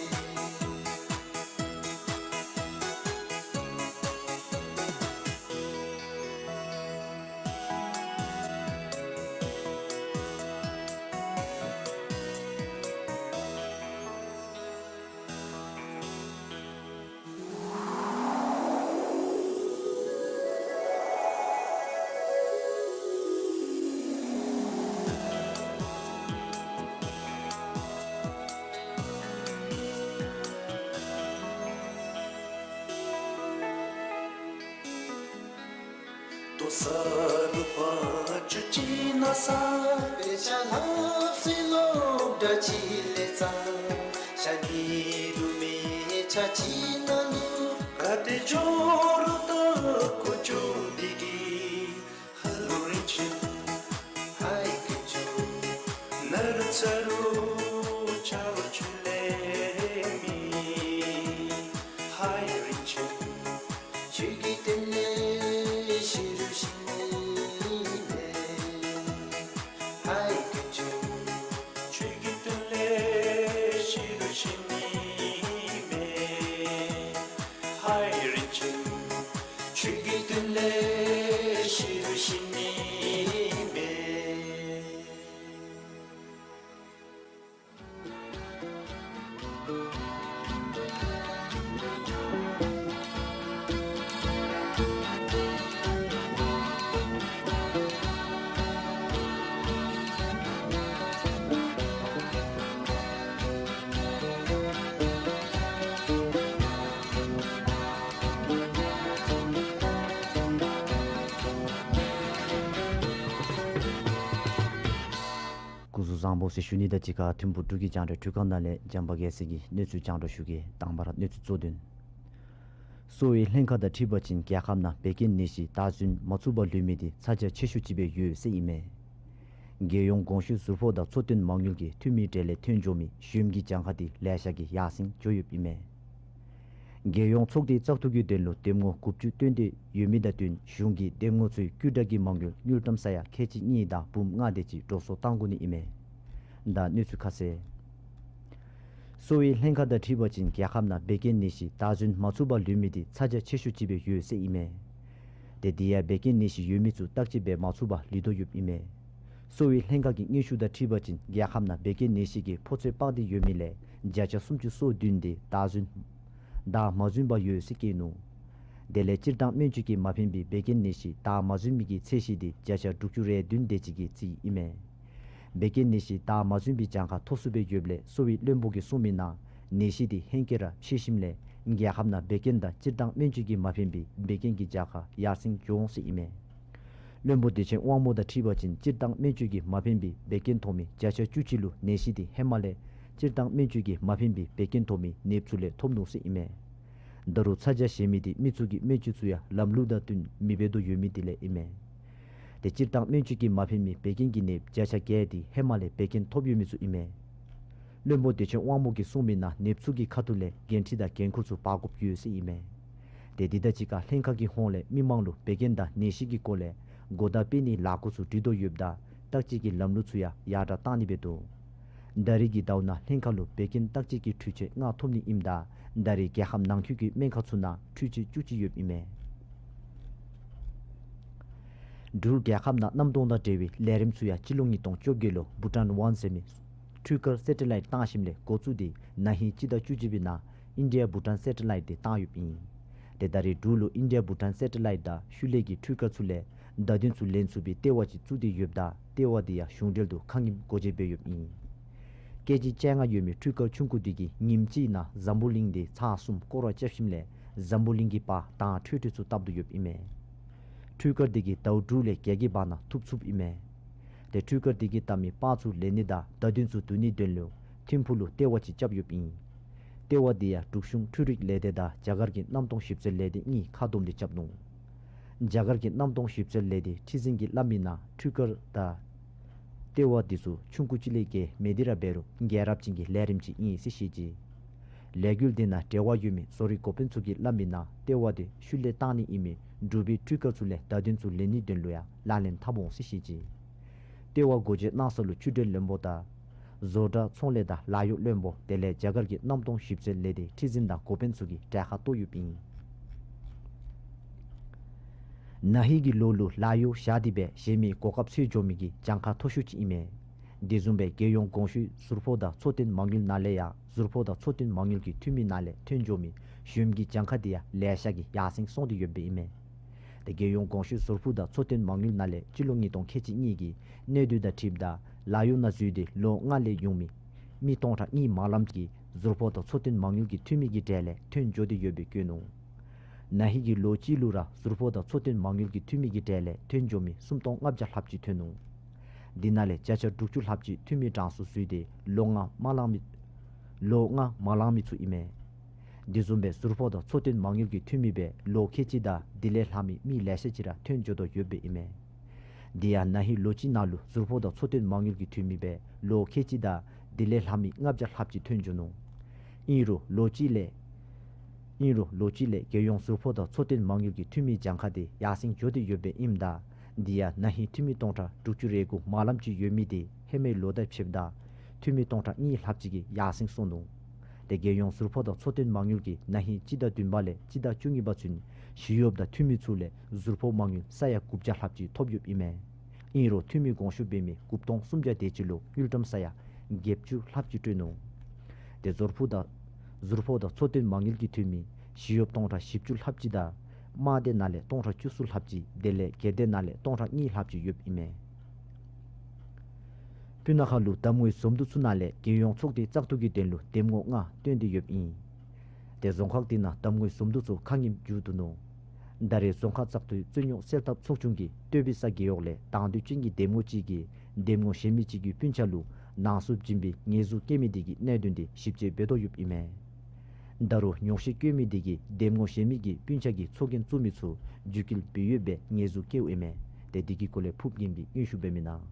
སྐུ་གཟུགས་བཟང་པོ་ཟེར་ཞུ་ནི་དང་གཅིག་ཁར་ཐིམ་ཕུག་འབྲུག་གི་རྒྱང་བསྒྲགས་འཕྲུལ་ཁང་ནང་ལས་འཇམ་དཔལ་རྒྱལ་མཚན་གྱིས་གནས་ཚུལ་རྒྱང་བསྒྲགས་ཞུ་གེ། དང་པ་ར་གནས་ཚུལ་གཙོ་དོན། གསོ་བའི་ལྷན་ཁག་དང་འཁྲིལ་བ་ཅིན་རྒྱལ་ཁབ་ནང་བད་ཀན་ནད་གཞི་བདའ་ཟུན་མ་ཚུགས་པར་ལུས་མི་དེ་ཚ་གྱང་ཆེ་ཤོས་ཅིག་སྦེ་ཡོད་ཟེར་ཨིན་མས། རྒྱལ་ཡོངས་གོང་ཞུས་ཟུར་ཕོགས་དང་འཚོ་རྟེན་མ་དངུལ་གྱི་འཐུས་མིའི་གྲས་ལས་ཐོན་འགྱོ་མི་གཞོནམ་གྱི་གྱངས་ཁ་དེ་ལེ་ཤ་གིས་ཡར་སེང་འགྱོ་ཡོདཔ་ཨིན་མས། རྒྱལ་ཡོངས་ཚོགས་སྡེའི་བཙག་འཐུ་གི་དོན་ལུ་འདེམས་ངོ་དགུ་བཅུ་བཏོན་ཏེ་ཡོད་མི་དང་བསྟུན་གཞུང་གིས་འདེམས་ངོ་ཚུའི་བརྒྱུད་བསྒྲགས་ཀྱི་མ་དངུལ་དངུལ་ཀྲམ་ས་ཡ་ཁལ་གཅིག་གཉིས་དང་འབུམ་ལྔ་དེ་ཅིག་འགྲོ་སོང་བཏང་དགོ་ནི་ཨིན་མས། ད་གནས་ཚུལ་ཁ་གསལ། གསོ་བའི་ལྷན་ཁག་དང་འཁྲིལ་བ་ཅིན་རྒྱལ་ཁབ་ནང་བད་ཀན་ནད་གཞི་བདའ་ཟུན་མ་ཚུགས་པར་ལུས་མི་དེ་ཚ་གྱང་ཆེ་ཤོས་ཅིག་སྦེ་ཡོད་ཟེར་ཨིན་མས། ཏེ་དེ་ཡང་བད་ཀན་ནད་གཞི་ཡོད་མི་ཚུ་བརྟག་དཔྱད་འབད་མ་ཚུགས་པར་ལུས་དོ་ཡོདཔ་ཨིན་མས། གསོ་བའི་ལྷན་ཁག་གི་སྙན་ཞུ་དང་འཁྲིལ་བ་ཅིན་རྒྱལ་ཁབ་ནང་བད་ཀན་ནད་གཞི་གི་ཕོ་ཚོད་དཔག་སྟེ་ཡོད་མི་ལས་བརྒྱ་ཆ་སུམ་ཅུ་སོ་བདུན་དེ་བདའ་ཟུན་བདའ་མ་ཟུན་པར་ཡོད་ཟེར་བཀོད་ནུག། དེ་ལས་སྤྱིར་བཏང་སྨན་བཅོས་ཀྱི་མ་ཕན་པའི་བད་ཀན་ནད་གཞི་བདའ་མ་ཟུན་མི་གི་ཚད་གཞི་དེ་བརྒྱ་ཆ་དྲུག་ཅུ་རེ་བདུན་དེ་ཅིག་གི་རྩིས་ཨིན་མས། བད་ཀན་ནད་གཞི་བདའ་མ་ཟུན་པའི་གྱངས་ཁ་མཐོ་སུ་སྦེ་ཡོདཔ་ལས་གསོ་བའི་བློན་པོ་གིས་གསུངས་མི་ནང་ནད་གཞི་དེ་ཧེང་སྐལ་ར་འཕེལ་ཞིནམ་ལས་རྒྱལ་ཁབ་ནང་བད་ཀན་དང་སྤྱིར་བཏང་སྨན་བཅོས་ཀྱི་མ་ཕན་པའི་བད་ཀན་གྱི་གྱངས་ཁ་ཡར་སེང་འགྱོ་འོང་ཟེར་ཨིན་མས། བློན་པོ་བདེ་ཆེན་དབང་མོ་དང་འཁྲིལ་བ་ཅིན་སྤྱིར་བཏང་སྨན་བཅོས་ཀྱི་མ་ཕན་པའི་བད་ཀན་ཐོབ་མི་བརྒྱ་ཆ་བཅུ་གཅིག་ལུ་ནད་གཞི་དེ་ཧེ་མ་ལས་སྤྱིར་བཏང་སྨན་བཅོས་ཀྱི་མ་ཕན་པའི་བད་ཀན་ཐོབ་མི་ནདཔ་ཚུ་ལས་ཐོབ་ནུག་ཟེར་ཨིན་མས། ད་རུང་ཚ་གྱང་ཞན་མི་དེ་མི་ཚུ་གིས་སྨན་བཅོས་ཚུ་ཡང་ལམ་ལུགས་དང་བསྟུན་མི་འབད་དོ་ཡོད་མི་དེ་ལས་ཨིན་མས། ཏེ་སྤྱིར་བཏང་སྨན་བཅོས་ཀྱི་མ་ཕན་མི་བད་ཀན་གྱི་ནདཔ་བརྒྱ་ཆ་བརྒྱད་དེ་ཧེ་མ་ལས་བད་ཀན་ཐོབ་ཡོད་མི་ཚུ་ཨིན་མས། བློན་པོ་བདེ་ཆེན་དབང་མོ་གིས་གསུངས་མི་ནང་ནདཔ་ཚུ་གི་ཁ་ཐུག་ལས་འགན་འཁྲི་དང་འགན་ཁུར་ཚུ་འབག་དགོཔ་ཡོད་ཟེར་ཨིན་མས། ཏེ་དེ་དང་གཅིག་ཁར་ལྷན་ཁག་གི་ཧོངས་ལས་མི་མང་ལུ་བད་ཀན་དང་ནད་གཞི་གི་སྐོར་ལས་གོ་བརྡ་སྤེལ་ནིའི་ལས་འགུལ་ཚུ་སྒྲིག་དོ་ཡོདཔ་ད་བརྟག་དཔྱད་ཀྱི་ལམ་ལུགས་ཚུ་ཡང་ཡར་དྲག་བཏང་ནི་འབད་དོ། ད་རེས་ཀྱི་ཟླཝ་ནང་ལྷན་ཁག་ལུ་བད་ཀན་བརྟག་དཔྱད་ཀྱི་འཕྲུལ་ཆས་ལྔ་ཐོབ་ནི་ཨིནམ་ད་ད་རེས་རྒྱལ་ཁབ་ནང་འཁོད་ཀྱི་སྨན་ཁང་ཚུ་ནང་འཕྲུལ་ཆས་བཅུ་གཅིག་ཡོདཔ་ཨིན་མས། འབྲུག་རྒྱལ་ཁབ་ནང་གནམ་སྟོང་དང་འབྲེལ་བའི་ལས་རིམ་ཚུ་ཡང་སྤྱི་ལོ་ཉིས་སྟོང་བཅོ་བརྒྱད་ལུ་བྷུ་ཊཱན་ཝཱན་ཟེར་མི་འཕྲུལ་དཀར་སེ་ཊི་ལའིཊ་བཏང་ཞིནམ་ལས་འགོ་བཙུགས་ཏེ་ན་ཧིང་སྤྱི་ཟླ་བཅུ་གཅིག་པའི་ནང་ཨིན་ཌི་ཡ་བྷུ་ཊཱན་སེ་ཊི་ལའིཊ་དེ་བཏང་ཡོདཔ་ཨིན། ཏེ་ད་རེས་འབྲུག་ལུ་ཨིན་ཌི་ཡ་བྷུ་ཊཱན་སེ་ཊི་ལའིཊ་དང་ཤུལ་ལས་ཀྱི་འཕྲུལ་དཀར་ཚུ་ལས་བརྡ་དོན་ཚུ་ལེན་ཚུགས་པའི་ལྟེ་བ་ཅིག་བཙུགས་ཏེ་ཡོདཔ་ད་ལྟེ་བ་དེ་ཡང་གཞུང་འབྲེལ་དུ་ཁ་ཉིནམ་སྒོ་འབྱེད་འབད་ཡོདཔ་ཨིན། ཀེ་ཇི་བཅོ་ལྔ་ཡོད་མི་འཕྲུལ་དཀར་ཆུང་ཀུ་དེ་གིས་ཉིནམ་གཅིག་ནང་འཛམ་བུ་གླིང་དེ་ཚར་གསུམ་སྐོར་ར་རྐྱབ་ཞིནམ་ལས་འཛམ་བུ་གླིང་གི་པར་དྭངས་འཕྲོས་འཕྲོས་ཚུ་བཏབ་དོ་ཡོདཔ་ཨིན་མས། འཕྲུལ་དཀར་དེ་གིས་ཟླཝ་དྲུག་ལས་བརྒྱད་ཀྱི་བར་ན་ཐུབ་ཚུགསཔ་ཨིན་མས། ཏེ་འཕྲུལ་དཀར་དེ་གིས་བཏབ་མི་པར་ཚུ་ལེན་ནི་དང་བརྡ་དོན་ཚུ་བསྡུ་ནིའི་དོན་ལུ་ཐིམ་ཕུག་ལུ་ལྟེ་བ་ཅིག་རྐྱབ་ཡོདཔ་ཨིན། ལྟེ་བ་དེ་ཡང་འབྲུག་གཞུང་འཕྲུལ་རིག་ལས་སྡེ་དང་རྒྱ་གར་གྱི་གནམ་སྟོང་ཞིབ་འཚོལ་ལས་སྡེ་གཉིས་ཁ་བསྡོམས་ཏེ་རྐྱབ་ནུག། རྒྱ་གར་གྱི་གནམ་སྟོང་ཞིབ་འཚོལ་ལས་སྡེ་ཁྲི་འཛིན་གྱིས་སླབ་མི་ནང་འཕྲུལ་དཀར་དང་ལྟེ་བ་དེ་ཚུ་ཆུང་ཀུ་ཅིག་ལས་བརྒལ་མི་དེ་ར་འབད་རུང་རྒྱལ་རབས་ཅན་གྱི་ལས་རིམ་ཅིག་ཨིན་ཟེར་བཤད་ཅི། ལས་འགུལ་དེ་ནང་འབྲེལ་བ་ཡོད་མི་བཟོ་རིག་འགོ་དཔོན་ཚུ་གིས་སླབ་མི་ནང་ལྟེ་བ་དེ་ཤུལ་ལས་བཏང་ནི་ཨིན་མི་འབྲུག་པའི་འཕྲུལ་དཀར་ཚུ་ལས་བརྡ་དོན་ཚུ་ལེན་ནིའི་དོན་ལུ་ཡང་ལག་ལེན་འཐབ་འོང་ཟེར་བཤད་ཅི། ལྟེ་བ་སྒོ་འབྱེད་གནང་ས་ལུ་ཆུ་འབྲེལ་བློན་པོ་དང་བཟོ་གྲྭ་ཚོང་ལས་དང་ལཱ་གཡོག་བློན་པོ་དེ་ལས་རྒྱ་གར་གྱི་གནམ་སྟོང་ཞིབ་འཚོལ་ལས་སྡེ་ཁྲི་འཛིན་དང་འགོ་དཔོན་ཚུ་གི་གྲལ་ཁར་གཏོགས་ཡོདཔ་ཨིན། ན་ཧིང་གི་ལོ་ལུ་ལཱ་གཡོག་བཞག་སྟེ་སྦེ་གཞན་མི་གོ་སྐབས་འཚོལ་འགྱོ་མི་གི་གྱངས་ཁ་མཐོ་ཤོས་ཅིག་ཨིན་མས། དེ་བཟུམ་སྦེ་རྒྱལ་ཡོངས་གོང་ཞུས་ཟུར་ཕོགས་དང་ཚོང་དོན་མ་དངུལ་ནང་ལས་ཡང་ཟུར་ཕོགས་དང་ཚོང་དོན་མ་དངུལ་གྱི་འཐུས་མི་ནང་ལས་ཐོན་འགྱོ་མི་གཞོནམ་གྱི་གྱངས་ཁ་དེ་ཡང་ལེ་ཤ་གིས་ཡར་སེང་སོང་སྟེ་ཡོདཔ་ཨིན་མས། ཏེ་རྒྱལ་ཡོངས་གོང་ཞུས་ཟུར་ཕོགས་དང་ཚོང་དོན་མ་དངུལ་ནང་ལས་སྤྱི་ལོ་ཉིས་སྟོང་ཁལ་གཅིག་གཉིས་ཀྱི་གནས་སྡུད་དང་འཁྲིལཝ་ད་ལཱ་གཡོག་ནང་འཛུལ་ཏེ་ལོ་ལྔ་ལས་ཡོང་མི་མི་སྟོང་ཕྲག་གཉིས་མ་ལམ་གྱི་ཟུར་ཕོགས་དང་ཚོང་དོན་མ་དངུལ་གྱི་འཐུས་མི་གི་གྲས་ལས་ཐོན་འགྱོ་སྟེ་ཡོད་པའི་བཀོད་ནུག། ན་ཧིང་གི་ལོ་གཅིག་ལུ་ར་ཟུར་ཕོགས་དང་འཚོ་རྟེན་མ་དངུལ་གྱི་འཐུས་མི་གི་གྲས་ལས་ཐོན་འགྱོ་མི་སུམ་སྟོང་ལྔ་བརྒྱ་ལྷགཔ་ཅིག་ཐོན་ནུག། འདི་ནང་ལས་བརྒྱ་ཆ་དྲུག་ཅུ་ལྷགཔ་ཅིག་འཐུས་མི་གྲངས་སུ་ཚུད་དེ་ལོ་ལྔ་མ་ལང་མི་ལོ་ལྔ་མ་ལང་མི་ཚུ་ཨིན་མས། འདི་བཟུམ་སྦེ་ཟུར་ཕོགས་དང་འཚོ་རྟེན་མ་དངུལ་གྱི་འཐུས་མི་སྦེ་ལོ་ཁལ་གཅིག་དང་དེ་ལས་ལྷག་མི་མི་ལེ་ཤ་ཅིག་ར་ཐོན་འགྱོ་དོ་ཡོདཔ་ཨིན་མས། དེ་ཡང་ན་ཧིང་ལོ་གཅིག་ནང་ལུ་ཟུར་ཕོགས་དང་འཚོ་རྟེན་མ་དངུལ་གྱི་འཐུས་མི་སྦེ་ལོ་ཁལ་གཅིག་དང་དེ་ལས་ལྷག་མི་ལྔ་བརྒྱ་ལྷགཔ་ཅིག་ཐོན་འགྱོ་ནུག། ཨིན་རུང་ལོ་གཅིག་ལས་ཨིན་རུང་ལོ་གཅིག་ལས་རྒྱལ་ཡོངས་ཟུར་ཕོགས་དང་འཚོ་རྟེན་མ་དངུལ་གྱི་འཐུས་མི་གྱངས་ཁ་དེ་ཡར་སེང་འགྱོ་སྟེ་ཡོདཔ་ཨིནམ་ད་འདི་ཡང་ན་ཧིང་འཐུས་མི་སྟོང་ཕྲག་དྲུག་ཅུ་རེ་དགུ་མ་ལངམ་ཅིག་ཡོད་མི་དེ་ཧེ་མའི་ལོ་དང་ཕྱདཔ་ད་འཐུས་མི་སྟོང་ཕྲག་གཉིས་ལྷགཔ་ཅིག་གིས་ཡར་སེང་སོང་ནུག། དེ་རྒྱལ་ཡོངས་ཟུར་ཕོགས་དང་འཚོ་རྟེན་མ་དངུལ་གྱིས་ན་ཧིང་སྤྱི་ཟླ་བདུན་པ་ལས་སྤྱི་ཟླ་བཅུ་གཉིས་པ་ཚུན་ཞི་གཡོགཔ་དང་འཐུས་མི་ཚུ་ལས་ཟུར་ཕོགས་མ་དངུལ་ས་ཡ་དགུ་བརྒྱ་ལྷགཔ་ཅིག་ཐོབ་ཡོདཔ་ཨིན་མས། ཨིན་རུང་འཐུས་མི་དགོངས་ཞུ་འབད་མི་དགུ་སྟོང་སུམ་བརྒྱ་དེ་ཅིག་ལུ་དངུལ་ཀྲམ་ས་ཡ་བརྒྱད་ཅུ་ལྷགཔ་ཅིག་སྤྲོད་ནུག། དེ་ཟུར་ཕོགས་དང་ཟུར་ཕོགས་དང་འཚོ་རྟེན་མ་དངུལ་གྱི་འཐུས་མི་ཞི་གཡོགཔ་སྟོང་ཕྲག་བཞི་བཅུ་ལྷགཔ་ཅིག་དང་དམངས་སྡེ་ནང་ལས་སྟོང་ཕྲག་བཅུ་གསུམ་ལྷགཔ་ཅིག་དེ་ལས་སྒེར་སྡེ་ནང་ལས་སྟོང་ཕྲག་གཉིས་ལྷགཔ་ཅིག་ཡོདཔ་ཨིན་མས། སྤུ་ན་ཁ་ལུ་གདམ་ངོའི་འཛོམས་འདུ་ཚུ་ནང་ལས་རྒྱལ་ཡོངས་ཚོགས་སྡེ་བཙག་འཐུ་གི་དོན་ལུ་འདེམས་ངོ་ལྔ་བཏོན་ཏེ་ཡོདཔ་ཨིན། དེ་རྫོང་ཁག་དེ་ནང་གདམ་ངོའི་འཛོམས་འདུ་ཚུ་ཁ་ཉིནམ་མཇུག་བསྡུ་ནུག། ད་རེས་རྫོང་ཁག་བཙག་འཐུའི་རྩོད་རྙོག་སེལ་ཐབས་ཚོགས་ཆུང་གིས་སྟོད་པ་སེ་རྒེད་འོག་ལས་དང་འདོད་ཅན་གྱི་འདེམས་ངོ་གཅིག་གིས་འདེམས་ངོ་གཞན་མི་གཅིག་གི་སྤུན་ཆ་ལུ་ནང་སུབ་བྱིན་པའི་ཉེས་འཛུགས་བཀལ་མི་དེ་གི་གནད་དོན་དེ་ཞིབ་དཔྱད་འབད་དོ་ཡོདཔ་ཨིན་མས། ད་རུང་ཉོགས་བཤད་བཀོད་མི་དེ་གིས་འདེམས་ངོ་གཞན་མི་གི་སྤུན་ཆ་གི་ཚོགས་རྒྱན་བཙུགས་མི་ཚུ་རྒྱུད་སྐུལ་འབད་ཡོདཔ་སྦེ་ཉེས་འཛུགས་བཀལཝ་ཨིན་མས། དེ་དེ་གི་སྐོར་ལས་ཕུབ་རྒྱན་གྱིས་སྙན་ཞུ་འབད་མི་ནང་།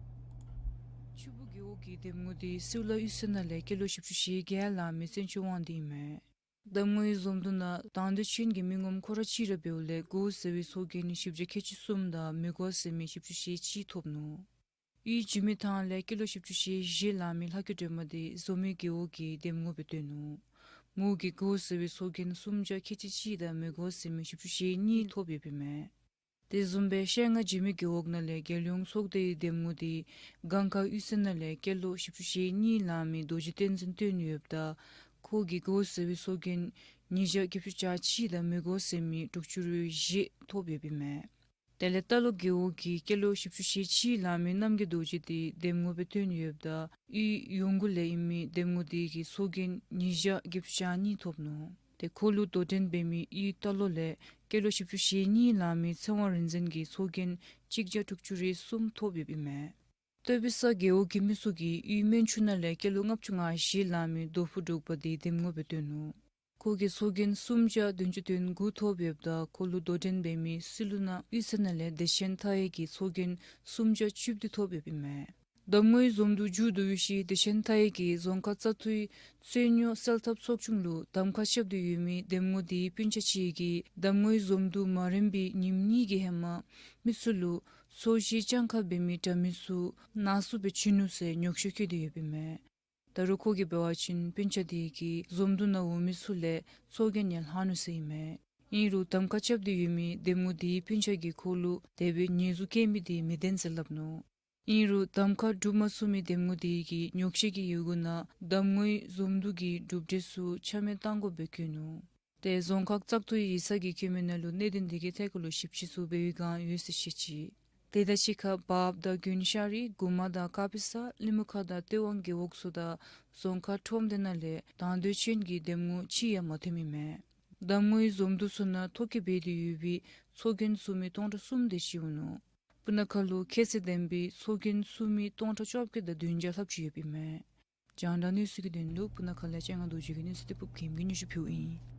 ཆུ་སྦུག་རྒེད་འོག་གི་འདེམས་ངོ་དེ་སིལ་བླ་གཡུས་ཚན་ནང་ལས་སྐྱེས་ལོ་བཞི་བཅུ་ཞེ་བརྒྱད་ལང་མི་བཙན་སྐྱོགས་དབང་འདུས་ཨིན་མས། གདམ་ངོའི་འཛོམས་འདུ་ནང་དང་འདོད་ཅན་གྱི་མི་ངོམ་ཁོ་ར་གཅིག་ར་འབདཝ་ལས་དགོ་ཟེར་བའི་ཚོགས་རྒྱན་བཞི་བརྒྱ་ཁལ་གཅིག་གསུམ་དང་མི་དགོ་ཟེར་མི་བཞི་བཅུ་ཞེ་གཅིག་ཐོབ་ནུག། གཡུས་འཇིགས་མེད་ཐང་ལས་སྐྱེས་ལོ་བཞི་བཅུ་ཞེ་བཞི་ལང་མི་ལྷ་སྐྱིད་སྒྲོལ་མ་དེ་འཛོམས་མི་རྒེད་འོག་གི་འདེམས་ངོ་སྦེ་བཏོན་ནུག། མོ་གིས་དགོ་ཟེར་བའི་ཚོགས་རྒྱན་སུམ་བརྒྱ་ཁལ་གཅིག་གཅིག་དང་མི་དགོ་ཟེར་མི་བཞི་བཅུ་ཞེ་གཉིས་ཐོབ་ཡོདཔ་ཨིན་མས། དེ་བཟུམ་སྦེ་ཤེལ་རྔ་འཇིགས་མེད་རྒེད་འོག་ནང་ལས་རྒྱལ་ཡོངས་ཚོགས་སྡེའི་འདེམས་ངོ་དེ་སྒང་དཀར་གཡུས་ཚན་ནང་ལས་སྐྱེས་ལོ་བཞི་བཅུ་ཞེ་གཉིས་ལང་མི་རྡོ་རྗེ་བསྟན་འཛིན་བཏོན་ཡོདཔ་ད་ཁོ་གིས་དགོ་ཟེར་བའི་ཚོགས་རྒྱན་ཉིས་བརྒྱ་བརྒྱད་ཅུ་གྱ་གཅིག་དང་མི་དགོ་ཟེར་མི་དྲུག་ཅུ་རེ་བཞི་ཐོབ་ཡོདཔ་ཨིན་མས། དེ་ལས་རྟ་ལོག་རྒེད་འོག་གི་སྐྱེས་ལོ་བཞི་བཅུ་ཞེ་གཅིག་ལང་མི་རྣམ་རྒྱལ་རྡོ་རྗེ་དེ་འདེམས་ངོ་སྦེ་བཏོན་ཡོདཔ་ད་གཡུས་ཡོངས་ཀྱི་ལས་ཨིན་མི་འདེམས་ངོ་དེ་གིས་ཚོགས་རྒྱན་ཉིས་བརྒྱ་བརྒྱད་ཅུ་གྱ་གཉིས་ཐོབ་ནུག། དེ་ཁོ་ལུ་དོ་འགྲན་འབད་མི་གཡུས་རྟ་ལོག་ལས་སྐྱེས་ལོ་བཞི་བཅུ་ཞེ་གཉིས་ལང་མི་ཚེ་དབང་རིག་འཛིན་གྱིས་ཚོགས་རྒྱན་གཅིག་བརྒྱ་དྲུག་ཅུ་རེ་གསུམ་ཐོབ་ཡོདཔ་ཨིན་མས། སྟོད་པ་སེ་རྒེད་འོག་གི་མི་ཚུ་གིས་གཡུས་སྨན་ཆུ་ནང་ལས་སྐྱེས་ལོ་ལྔ་བཅུ་ང་བཞི་ལང་མི་རྡོ་ཕུ་འབྲུག་པ་དེ་འདེམས་ངོ་སྦེ་བཏོན་ནུག། ཁོ་གིས་ཚོགས་རྒྱན་སུམ་བརྒྱ་བདུན་ཅུ་དོན་དགུ་ཐོབ་ཡོདཔ་ད་ཁོ་ལུ་དོ་འགྲན་འབད་མི་སིལ་བླ་གཡུས་ཚན་ནང་ལས་བདེ་ཆེན་མཐའ་ཡས་ཀྱིས་ཚོགས་རྒྱན་སུམ་བརྒྱ་བཅུ་བདུན་ཐོབ་ཡོདཔ་ཨིན་མས། གདམ་ངོའི་འཛོམས་འདུ་མཇུག་བསྡུ་བའི་ཤུལ་བདེ་ཆེན་མཐའ་ཡས་ཀྱིས་རྫོང་ཁག་བཙག་འཐུའི་རྩོད་རྙོག་སེལ་ཐབས་ཚོགས་ཆུང་ལུ་གདམ་ཁ་རྐྱབ་སྟེ་ཡོད་མི་འདེམས་ངོ་དེའི་སྤུན་ཆ་གཅིག་གིས་གདམ་ངོའི་འཛོམས་འདུ་མ་རནམ་པའི་ཉིནམ་གཉིས་ཀྱི་ཧེ་མ་མི་ཚུ་ལུ་ཚོས་གཞི་བཅང་ཁ་འབད་མི་དྲ་མིག་ཚུ་ནང་སུབ་སྦེ་བྱིན་ནུག་ཟེར་ཉོགས་བཤད་བཀོད་དེ་ཡོདཔ་ཨིན་མས། ད་རུང་ཁོ་གིས་འབད་བ་ཅིན་སྤུན་ཆ་དེ་གིས་འཛོམས་འདུ་ནང་འོང་མི་ཚུ་ལས་ཚོགས་རྒྱན་ཡང་ལྷག་ནུག་ཟེར་ཨིན་མས། ཨིན་རུང་གདམ་ཁ་རྐྱབ་སྟེ་ཡོད་མི་འདེམས་ངོ་དེའི་སྤུན་ཆ་གིས་ཁོ་ལུ་དེ་སྦེ་ཉེས་འཛུགས་བཀལ་མི་དེ་མི་བདེན་ཟེར་སླབ་ནུག། ཨིན་རུང་གདམ་ཁ་གྲུབ་མ་ཚུགས་མི་འདེམས་ངོ་དེ་གིས་ཉོགས་བཤད་ཀྱི་ཡི་གུ་ནང་གདམ་ངོའི་འཛོམས་འདུ་གི་གྲུབ་འབྲས་ཚུ་ཆ་མེད་བཏང་དགོཔ་སྦེ་བཀོད་ནུག། དེ་རྫོང་ཁག་བཙག་འཐུའི་ཡིག་ཚང་གི་བཀོད་མི་ནང་ལུ་གནད་དོན་དེ་གི་ཐད་ཁར་ལུ་ཞིབ་དཔྱད་ཚུ་འབད་བའི་བསྒང་ཡོད་ཟེར་བཤད་ཅི། དེ་དང་གཅིག་ཁར་བརཔ་དང་དགོན་ཤ་རི་དགོ་མ་དང་དཀར་སྦི་ས་ལི་མུ་ཁ་དང་སྟོད་དབང་རྒེད་འོག་ཚུ་དང་རྫོང་ཁག་ཁྲོམ་སྡེ་ནང་ལས་དང་འདོད་ཅན་གྱི་འདེམས་ངོ་གཅིག་ཡང་མ་ཐོནམ་ཨིན་མས། གདམ་ངོའི་འཛོམས་འདུ་ཚུ་ནང་ཐོ་བཀོད་འབད་དེ་ཡོད་པའི་ཚོགས་རྒྱན་བཙུགས་མི་སྟོང་ཕྲག་གསུམ་དེ་ཅིག་འོང་ནུག། སྤུ་ན་ཁ་ལུ་ཁྱད་ཚད་ལྡན་པའི་ཚོགས་རྒྱན་བཙུགས་མི་སྟོང་ཕྲག་བཅོ་བརྒྱད་དང་བདུན་བརྒྱ་ལྷགཔ་ཅིག་ཡོདཔ་ཨིན་མས། རྒྱང་བསྒྲགས་གནས་ཚུལ་གྱི་དོན་ལུ་སྤུ་ན་ཁ་ལས་སྤྱན་སྔ་རྡོ་རྗེ་གིས་གནས་ཚུལ་དེ་ཕུབ་རྒྱན་གྱིས་སྙན་ཞུ་ཕུལཝ་ཨིན།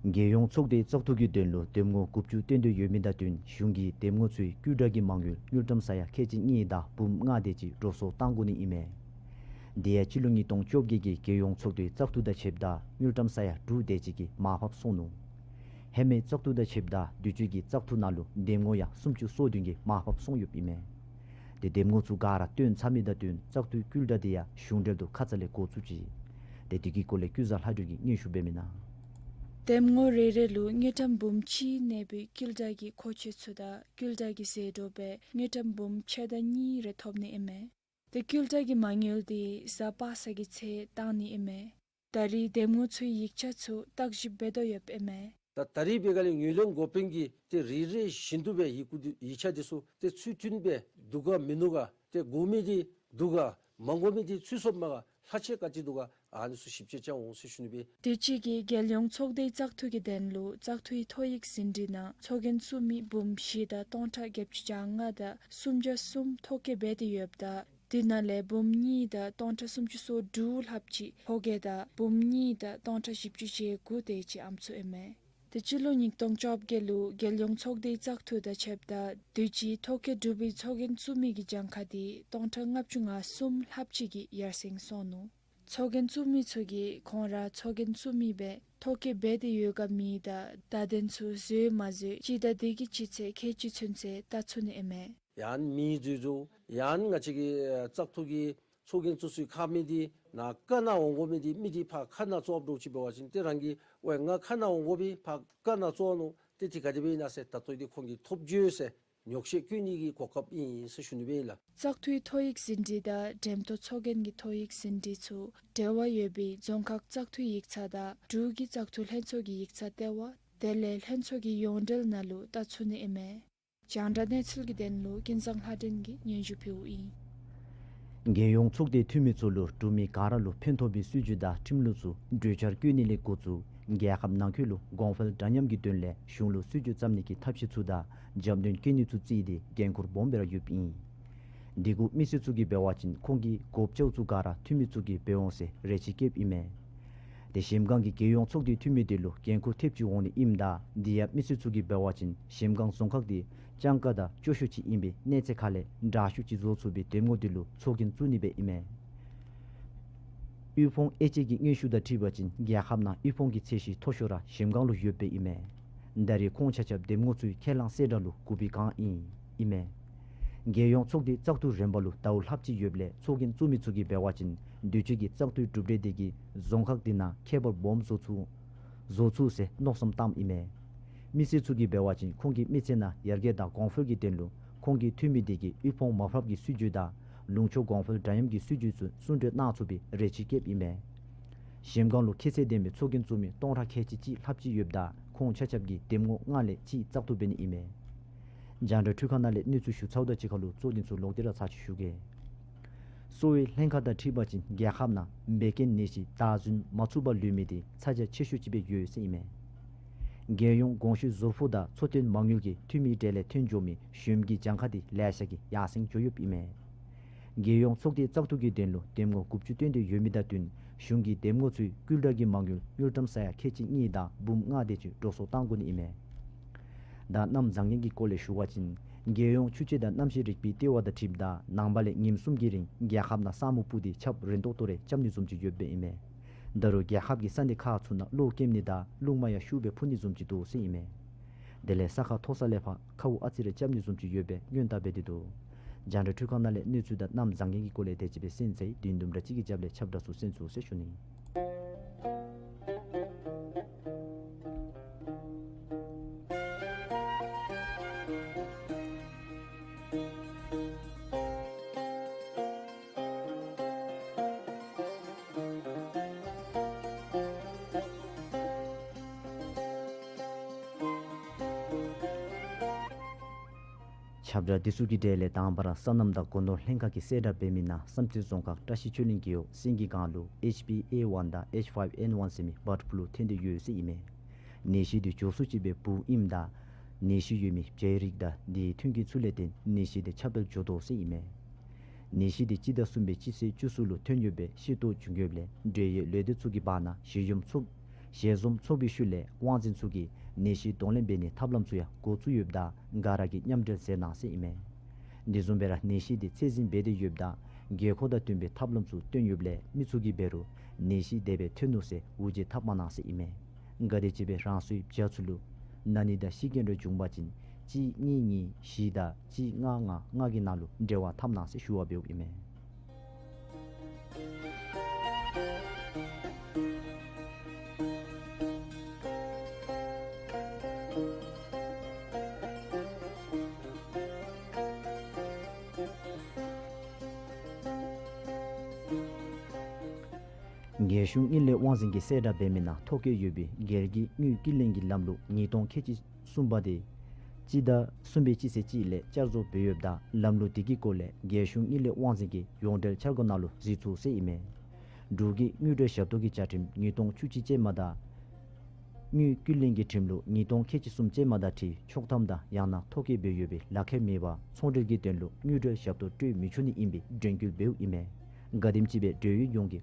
རྒྱལ་ཡོངས་ཚོགས་སྡེ་བཙག་འཐུ་གི་དོན་ལུ་འདེམས་ངོ་དགུ་བཅུ་བཏོན་ཏེ་ཡོད་མི་དང་བསྟུན་གཞུང་གིས་འདེམས་ངོ་ཚུའི་སྐུལ་དྲགས་ཀྱི་མ་དངུལ་དངུལ་ཀྲམ་ས་ཡ་ཁལ་གཅིག་གཉིས་དང་འབུམ་ལྔ་དེ་ཅིག་འགྲོ་སོང་བཏང་དགོ་ནི་ཨིན་མས། དེ་ཡང་སྤྱི་ལོ་ཉིས་སྟོང་བཅོ་བརྒྱད་ཀྱི་རྒྱལ་ཡོངས་ཚོགས་འདུའི་བཙག་འཐུ་དང་ཕྱདཔ་ད་དངུལ་ཀྲམ་ས་ཡ་དྲུག་དེ་ཅིག་གིས་མར་ཕབ་སོང་ནུག། ཧེ་མའི་བཙག་འཐུ་དང་ཕྱདཔ་ད་དུས་ཅི་གི་བཙག་འཐུ་ནང་ལུ་འདེམས་ངོ་ཡང་སུམ་ཅུ་སོ་བདུན་གྱིས་མར་ཕབ་སོང་ཡོདཔ་ཨིན་མས། དེ་འདེམས་ངོ་ཚུ་ག་ར་བཏོན་ཚར་མི་དང་བསྟུན་བཙག་འཐུའི་སྐུལ་དྲགས་དེ་ཡང་གཞུང་འབྲེལ་དུ་ཁ་ཙ་ལས་འགོ་བཙུགས་ཅི། དེ་དེ་གི་སྐོར་ལས་ཀུན་བཟང་ལྷ་སྒྲོན་གྱིས་སྙན་ཞུ་འབད་མི་ནང་། འདེམས་ངོ་རེ་རེ་ལུ་དངུལ་ཀྲམ་འབུམ་གཅིག་གནས་པའི་སྐུལ་དྲགས་ཀྱི་མཁོ་ཆས་ཚུ་དང་སྐུལ་དྲགས་ཀྱི་ཟད་འགྲོ་སྦེ་དངུལ་ཀྲམ་འབུམ་ཕྱེད་དང་གཉིས་རེ་ཐོབ་ནི་ཨིན་མས། དེ་སྐུལ་དྲགས་ཀྱི་མ་དངུལ་དེ་གཟའ་པ་སངས་ཀྱི་ཚེ་བཏང་ནི་ཨིན་མས། ད་རེས་འདེམས་ངོ་ཚུའི་ཡིག་ཆ་ཚུ་བརྟག་ཞིབ་འབད་དོ་ཡོདཔ་ཨིན་མས། ད་ད་རེས་འབད་ག་ལས་ངོས་ལེན་འགོ་དཔོན་གྱིས་ཏེ་རེ་རེ་བཞིན་དུ་སྦེ་ཡི་གུ་དེ་ཡིག་ཆ་དེ་ཚུ་ཏེ་ཚུལ་མཐུན་སྦེ་འདུག་ག་མིན་འདུག་ག་ཏེ་དགོ་མི་དེ་འདུག་ག་མ་དགོ་མི་དེ་ཚུད་སོངམ་མས་ག་ལྷག་ཆད་ག་ཅི་འདུག་ག་ ཨ་ནི་ཚུ་ཞིབ་དཔྱད་རྐྱབ་འོང་ཟེར་ཞུ་ནི་སྦེ། དུས་ཅི་གི་རྒྱལ་ཡོངས་ཚོགས་སྡེའི་བཙག་འཐུ་གི་དོན་ལུ་བཙག་འཐུའི་ཐོ་ཡིག་ཟིན་བྲིས་ནང་ཚོགས་རྒྱན་བཙུགས་མི་འབུམ་བཞི་དང་སྟོང་ཕྲག་བརྒྱད་ཅུ་གྱ་ལྔ་དང་སུམ་བརྒྱ་གསུམ་ཐོ་བཀོད་འབད་དེ་ཡོདཔ་ད་དེ་ནང་ལས་འབུམ་གཉིས་དང་སྟོང་ཕྲག་སུམ་ཅུ་སོ་དྲུག་ལྷགཔ་ཅིག་ཕོ་སྐྱེས་དང་འབུམ་གཉིས་དང་སྟོང་ཕྲག་བཞི་བཅུ་ཞེ་དགུ་དེ་ཅིག་ཨམ་སྲུ་ཨིན་མས། དེ་སྤྱི་ལོ་ཉིས་སྟོང་བཅོ་བརྒྱད་ལུ་རྒྱལ་ཡོངས་ཚོགས་སྡེའི་བཙག་འཐུ་དང་ཕྱདཔ་ད་དུས་ཅི་ཐོ་བཀོད་གྲུབ་པའི་ཚོགས་རྒྱན་བཙུགས་མི་གི་གྱངས་ཁ་དེ་སྟོང་ཕྲག་ལྔ་བཅུ་ང་གསུམ་ལྷགཔ་ཅིག་གིས་ཡར་སེང་སོང་ནུག། ཚོགས་རྒྱན་བཙུགས་མི་ཚུ་གིས་ཁོང་ར་ཚོགས་རྒྱན་བཙུགས་མི་སྦེ་ཐོ་བཀོད་འབད་དེ་ཡོད་ག་མེད་དང་བརྡ་དོན་ཚུ་བཟོ་མ་བཟོ་སྤྱི་ཟླ་འདི་གི་སྤྱི་ཚེས་ཁལ་གཅིག་ཚུན་ཚོད་བལྟ་ཚུགས་ནི་ཨིན་མས། ཡང་མི་འཛོལ་འཛོལ་ཡང་ང་བཅས་ཀྱི་ཨ་བཙག་འཐུ་གི་ཚོགས་རྒྱན་བཙུགས་སའི་ཁ་མི་འདི་ནཱ་ཀ་ནང་འོང་དགོ་མི་འདི་མི་འདི་ཕར་ཁ་ནང་བཙུགས་འགྱོ་ཅི་འབད་བ་ཅིན་ཏེ་རང་གིས་ཝའེ་ང་ཁ་ནང་འོང་དགོ་པས་ཕར་ཀ་ནང་བཙུགས་ནུག། ཏེ་དེ་ག་དེ་སྦེ་ཨིན་ན་ཟེར་ད་ལྟོ་འདི་ཁོང་གིས་ཐོབ་འགྱོ་ཟེར་ཉོགས་བཤད་བཀོད་ནི་གི་གོ་སྐབས་ཨིན་ཟེར་ཞུ་ནི་སྦེ་ཨིན་ལགས། བཙག་འཐུའི་ཐོ་ཡིག་ཟིན་བྲིས་དང་འགྲེམས་སྟོན་ཚོགས་རྒྱན་གྱི་ཐོ་ཡིག་ཟིན་བྲིས་ཚུ་འབྲེལ་བ་ཡོད་པའི་རྫོང་ཁག་བཙག་འཐུའི་ཡིག་ཚང་དང་འབྲུག་གི་བཙག་འཐུ་ལྷན་ཚོགས་ཀྱི་ཡིག་ཚང་ལྟེ་བ་དེ་ལས་ལྷན་ཚོགས་ཀྱི་ཡོངས་འབྲེལ་ནང་ལུ་བལྟ་ཚུགས་ནི་ཨིན་མས། རྒྱང་བསྒྲགས་གནས་ཚུལ་གྱི་དོན་ལུ་ཀུན་བཟང་ལྷ་སྒྲོན་གྱིས་སྙན་ཞུ་ཕུལཝ་ཨིན། རྒྱལ་ཡོངས་ཚོགས་སྡེའི་འཐུས་མི་ཚུ་ལུ་འབྲུག་མི་ག་ར་ལུ་ཕན་ཐོགས་པའི་སྲིད་བྱུས་དང་ཁྲིམས་ལུགས་ཚུ་གྲོས་འཆར་བཀོད་ནི་ལས་འགོ་བཙུགས་རྒྱལ་ཁབ་ནང་འཁོད་ལུ་གོང་འཕེལ་འདྲ་མཉམ་གྱི་དོན་ལས་གཞུང་ལུ་སྲིད་བྱུས་བརྩམ་ནི་གི་ཐབས་ཤེས་ཚུ་དང་རྒྱབ་སྣོན་བཀོད་ནི་ཚུ་བརྩིས་ཏེ་འགན་ཁུར་སྦོམ་སྦེ་ར་ཡོདཔ་ཨིན། འདི་གུ་མི་སེར་ཚུ་གིས་འབད་བ་ཅིན་ཁོང་གི་གོ་བཅའ་ཚུ་ག་ར་འཐུས་མི་ཚུ་གིས་འབད་འོང་ཟེར་རེ་ཆེ་བསྐྱེདཔ་ཨིན་མས། ཏེ་གཞལམ་སྒང་གི་རྒྱལ་ཡོངས་ཚོགས་སྡེའི་འཐུས་མི་དེ་ལུ་འགན་ཁུར་ཐེབས་ཅིག་འོང་ནི་ཨིནམ་ད་འདི་ཡང་མི་སེར་ཚུ་གིས་འབད་བ་ཅིན་གཞལམ་སྒང་རྫོང་ཁག་དེ་སྤྱང་ཀ་དང་སྐྱོ་ཤོས་ཅིག་ཨིན་པའི་གནས་ཚད་ཁ་ལས་དྲག་ཤོས་ཅིག་བཟོ་ཚུགས་པའི་འདེམས་ངོ་དེ་ལུ་ཚོགས་རྒྱན་བཙུགས་ནི་སྦེ་ཨིན་མས། དབུལ་ཕོངས་དབྱེ་དཔྱད་ཀྱི་སྙན་ཞུ་དང་འཁྲིལ་བ་ཅིན་རྒྱལ་ཁབ་ནང་དབུལ་ཕོངས་ཀྱི་ཚད་གཞི་མཐོ་ཤོས་ར་གཞལམ་སྒང་ལུ་ཡོདཔ་སྦེ་ཨིན་མས། ད་རེས་ཁོང་ཆ་ཁྱབ་འདེམས་ངོ་ཚུའི་ཁས་བླངས་གསལ་བསྒྲགས་ལུ་གུ་བི་གང་ཨིན་ཨིན་མས། རྒྱལ་ཡོངས་ཚོགས་སྡེའི་བཙག་འཐུ་རན་པ་ལུ་ཟླཝ་ལྷགཔ་ཅིག་ཡོདཔ་ལས་ཚོགས་རྒྱན་བཙུགས་མི་ཚུ་གིས་འབད་བ་ཅིན་དུས་ཅི་གི་བཙག་འཐུའི་གྲུབ་འབྲས་དེ་གིས་རྫོང་ཁག་དེ་ནང་ཁྱད་པར་སྦོམ་བཟོ་ཚུགས་བཟོ་ཚུགས་ཟེར་མནོ་བསམ་བཏངམ་ཨིན་མས། མི་སེར་ཚུ་གིས་འབད་བ་ཅིན་ཁོང་གི་མི་ཚེ་ནང་ཡར་རྒྱས་དང་གོང་འཕེལ་གྱི་དོན་ལུ་ཁོང་གི་འཐུས་མི་དེ་གིས་དབུལ་ཕོངས་མ་འཕརཝ་གི་སྲིད་བྱུས་དང་ལུང་ཕྱོགས་གོང་འཕེལ་འདྲ་མཉམ་གྱི་སྲིད་བྱུས་ཚུ་ཟུང་འབྲེལ་གནང་ཚུགས་པའི་རེ་ཆེ་བསྐྱེདཔ་ཨིན་མས། གཞལམ་སྒང་ལུ་ཁྱད་ཚད་ལྡན་པའི་ཚོགས་རྒྱན་བཙུགས་མི་སྟོང་ཕྲག་ཁལ་གཅིག་གཅིག་ལྷགཔ་ཅིག་ཡོདཔ་ད་ཁོང་ཆ་ཁྱབ་ཀྱིས་འདེམས་ངོ་ལྔ་ལས་གཅིག་བཙག་འཐུ་འབད་ནི་ཨིན་མས། རྒྱང་བསྒྲགས་འཕྲུལ་ཁང་ནང་ལས་གནས་ཚུལ་ཞུ་ཚརཝ་དང་གཅིག་ཁར་ལུ་གཙོ་དོན་ཚུ་ལོག་སྟེ་ར་ཚར་ཅིག་ཞུ་གེ། གསོ་བའི་ལྷན་ཁག་དང་འཁྲིལ་བ་ཅིན་རྒྱལ་ཁབ་ནང་བད་ཀན་ནད་གཞི་བདག་འཛིན་མ་ཚུགས་པར་ལུས་མི་དེ་ཚ་གྱང་ཆེ་ཤོས་ཅིག་སྦེ་ཡོད་ཟེར་ཨིན་མས། རྒྱལ་ཡོངས་གོང་ཞུས་ཟུར་ཕོགས་དང་འཚོ་རྟེན་མ་དངུལ་གྱི་འཐུས་མིའི་གྲས་ལས་ཐོན་འགྱོ་མི་གཞོནམ་གི་གྱངས་ཁ་དེ་ལེ་ཤ་གིས་ཡར་སེང་འགྱོ་ཡོདཔ་ཨིན་མས། རྒྱལ་ཡོངས་ཚོགས་སྡེའི་བཙག་འཐུ་གི་དོན་ལུ་འདེམས་ངོ་དགུ་བཅུ་བཏོན་ཏེ་ཡོད་མི་དང་བསྟུན་གཞུང་གི་འདེམས་ངོ་ཚུའི་སྐུལ་དྲག་གི་མ་དངུལ་དངུལ་ཀྲམ་ས་ཡ་ཁལ་གཅིག་གཉིས་དང་འབུམ་ལྔ་དེ་ཅིག་འགྲོ་སོང་གཏང་དགོ་ནི་ཨིན་མས། ད་གནམ་བཟང་ངན་གྱི་སྐོར་ལས་ཞུ་བ་ཅིན་རྒྱལ་ཡོངས་ཆུ་དཔྱད་དང་གནམ་གཤིས་རིག་པའི་ལྟེ་བ་དང་འཁྲིལཝ་ད་ནངས་པ་ལས་ཉིནམ་གསུམ་གྱི་རིང་རྒྱལ་ཁབ་ནང་ས་སྨུག་སྤུབས་ཏེ་ཆརཔ་རན་ཏོག་ཏོ་རེ་རྐྱབ་ནི་བཟུམ་ཅིག་ཡོདཔ་སྦེ་ཨིན་མས། ད་རུང་རྒྱལ་ཁབ་ཀྱི་ས་གནས་ཁག་ཚུ་ནང་གློག་ཀེམ་ནི་དང་རླུང་མ་ཡང་ཤུགས་སྦེ་འཕུ་ནི་བཟུམ་ཅིག་འདུག་ཟེར་ཨིན་མས། དེ་ལས་ས་ཁ་མཐོ་ས་ལས་ཕར་ཁཝ་ཨ་ཙི་རེ་རྐྱབ་ནི་བཟུམ་ཅིག་ཡོད་པའི་སྔོན་བརྡ་འབད་དེ་འདུག། རྒྱང་བསྒྲགས་འཕྲུལ་ཁང་ནང་ལས་གནས་ཚུལ་དང་གནམ་བཟང་ངན་གྱི་སྐོར་ལས་དེ་ཅིག་སྦེ་གསན་ཅི། དུས་དུམ་གྲ་ཅིག་གི་རྒྱབ་ལས་ཁྱབ་བསྒྲགས་ཚུ་གསན་ཚུགས་ཟེར་ཞུ་ནི། ཁྱབ་བསྒྲགས་འདི་ཚུ་གི་གྲས་ལས་དང་པ་ར་སོ་ནམ་དང་སྒོ་ནོར་ལྷན་ཁག་གིས་གསལ་བསྒྲགས་འབད་མི་ནང་བསམ་རྩེ་རྫོང་ཁག་བཀྲ་ཤིས་ཆོས་གླིང་རྒེད་འོག་སེང་གེ་སྒང་ལུ་ཨེཆ་བི་ཨེ་ཝན་དང་ཨེཆ་ཕའིབ་ཨེན་ཝན་ཟེར་མི་བཱརཌ་ཕུ་ལུ་ཐོན་ཏེ་ཡོད་ཟེར་ཨིན་མས། ནད་གཞི་དེ་མགྱོགས་སུ་ཅིག་སྦེ་འབུཝ་ཨིནམ་ད་ནད་གཞི་ཡོད་མི་བྱའི་རིགས་དང་དེའི་ཐོན་སྐྱེད་ཚུ་ལས་བརྟེན་ནད་གཞི་དེ་ཁྱབ་སྤེལ་འགྱོ་དོ་ཟེར་ཨིན་མས། ནད་གཞི་དེ་སྤྱི་ཟླ་གསུམ་པའི་སྤྱི་ཚེས་བཅུ་གསུམ་ལུ་ཐོན་ཡོདཔ་སྦེ་ཤེས་རྟོགས་བྱུང་ཡོདཔ་ལས་འབྲེལ་ཡོད་ལས་སྡེ་ཚུ་གི་བར་ན་ཞལ་འཛོམས་ཚོགས་ཞལ་འཛོམས་ཚོགས་པའི་ཤུལ་ལས་དབང་འཛིན་ཚུ་གིས་ནད་གཞི་གདོང་ལེན་འབད་ནིའི་ཐབས་ལམ་ཚུ་ཡང་འགོ་བཙུགས་ཡོདཔ་ད་ག་ར་གིས་མཉམ་འབྲེལ་མཛད་གནང་ཟེར་ཨིན་མས། དེ་བཟུམ་སྦེ་ར་ནད་གཞི་དེ་ཚད་འཛིན་འབད་དེ་ཡོདཔ་ད་དགོས་མཁོ་དང་བསྟུན་པའི་ཐབས་ལམ་ཚུ་སྟོན་ཡོདཔ་ལས་མི་ཚུ་གིས་འབད་རུང་ནད་གཞི་དེ་སྦེ་ཐོན་ནུག་ཟེར་འུར་བརྗོད་འཐབ་མ་གནང་ཟེར་ཨིན་མས། ག་དེམ་ཅིག་སྦེ་རང་སོའི་བྱ་ཚུ་ལུ་ན་ནི་དང་ཤི་རྐྱེན་རེ་བྱུང་པ་ཅིན་གཅིག་གཉིས་གཉིས་བཞི་དང་གཅིག་ལྔ་ལྔ་ལྔ་གི་ནང་ལུ་འབྲེལ་བ་འཐབ་གནང་ཟེར་ཞུ་བ་འབདཝ་ཨིན་མས། རྒྱལ་གཞུང་དངུལ་ལས་དབང་འཛིན་གྱིས་གསལ་བསྒྲགས་འབད་མི་ནང་ཐོ་བཀོད་ཡོད་པའི་སྒེར་གྱི་དངུལ་རྐྱེན་ལེན་གྱི་ལམ་ལུགས་ཉིས་སྟོང་ཁལ་གཅིག་གསུམ་པ་དེ་སྤྱི་ཟླ་གསུམ་པའི་སྤྱི་ཚེས་གཅིག་ལས་བསྐྱར་བཟོ་འབད་ཡོདཔ་ད་ལམ་ལུགས་དེ་གི་སྐོར་ལས་རྒྱལ་གཞུང་དངུལ་ལས་དབང་འཛིན་གྱི་ཡོངས་འབྲེལ་འཆར་སྒོ་ནང་ལུ་གཟིགས་ཚུགས་ཟེར་ཨིན་མས། འབྲུག་གི་དངུལ་འབྲེལ་ཞབས་ཏོག་གི་བཅའ་ཁྲིམས་ཉིས་སྟོང་བཅུ་གཅིག་ཅན་མ་དང་དངུལ་བསྐྱུར་ལེན་གྱི་ཁྲིམས་ལུགས་ཉིས་སྟོང་ཁལ་གཅིག་གསུམ་ཅན་མ་དང་འཁྲིལ་ཆོག་ཐམ་དང་ཡང་ན་ཐོ་བཀོད་འབད་ཡོད་པའི་ལག་ཁྱེར་མེད་པར་ཚོང་འབྲེལ་གྱི་དོན་ལུ་དངུལ་འབྲེལ་ཞབས་ཏོག་སྤྲོད་མི་ཚུགས་ནི་ཨིན་པའི་དྲན་སྐུལ་འབདཝ་ཨིན་མས། ག་དེམ་ཅིག་སྦེ་འབྲེལ་ཡོད་ཡོངས་ཀྱི་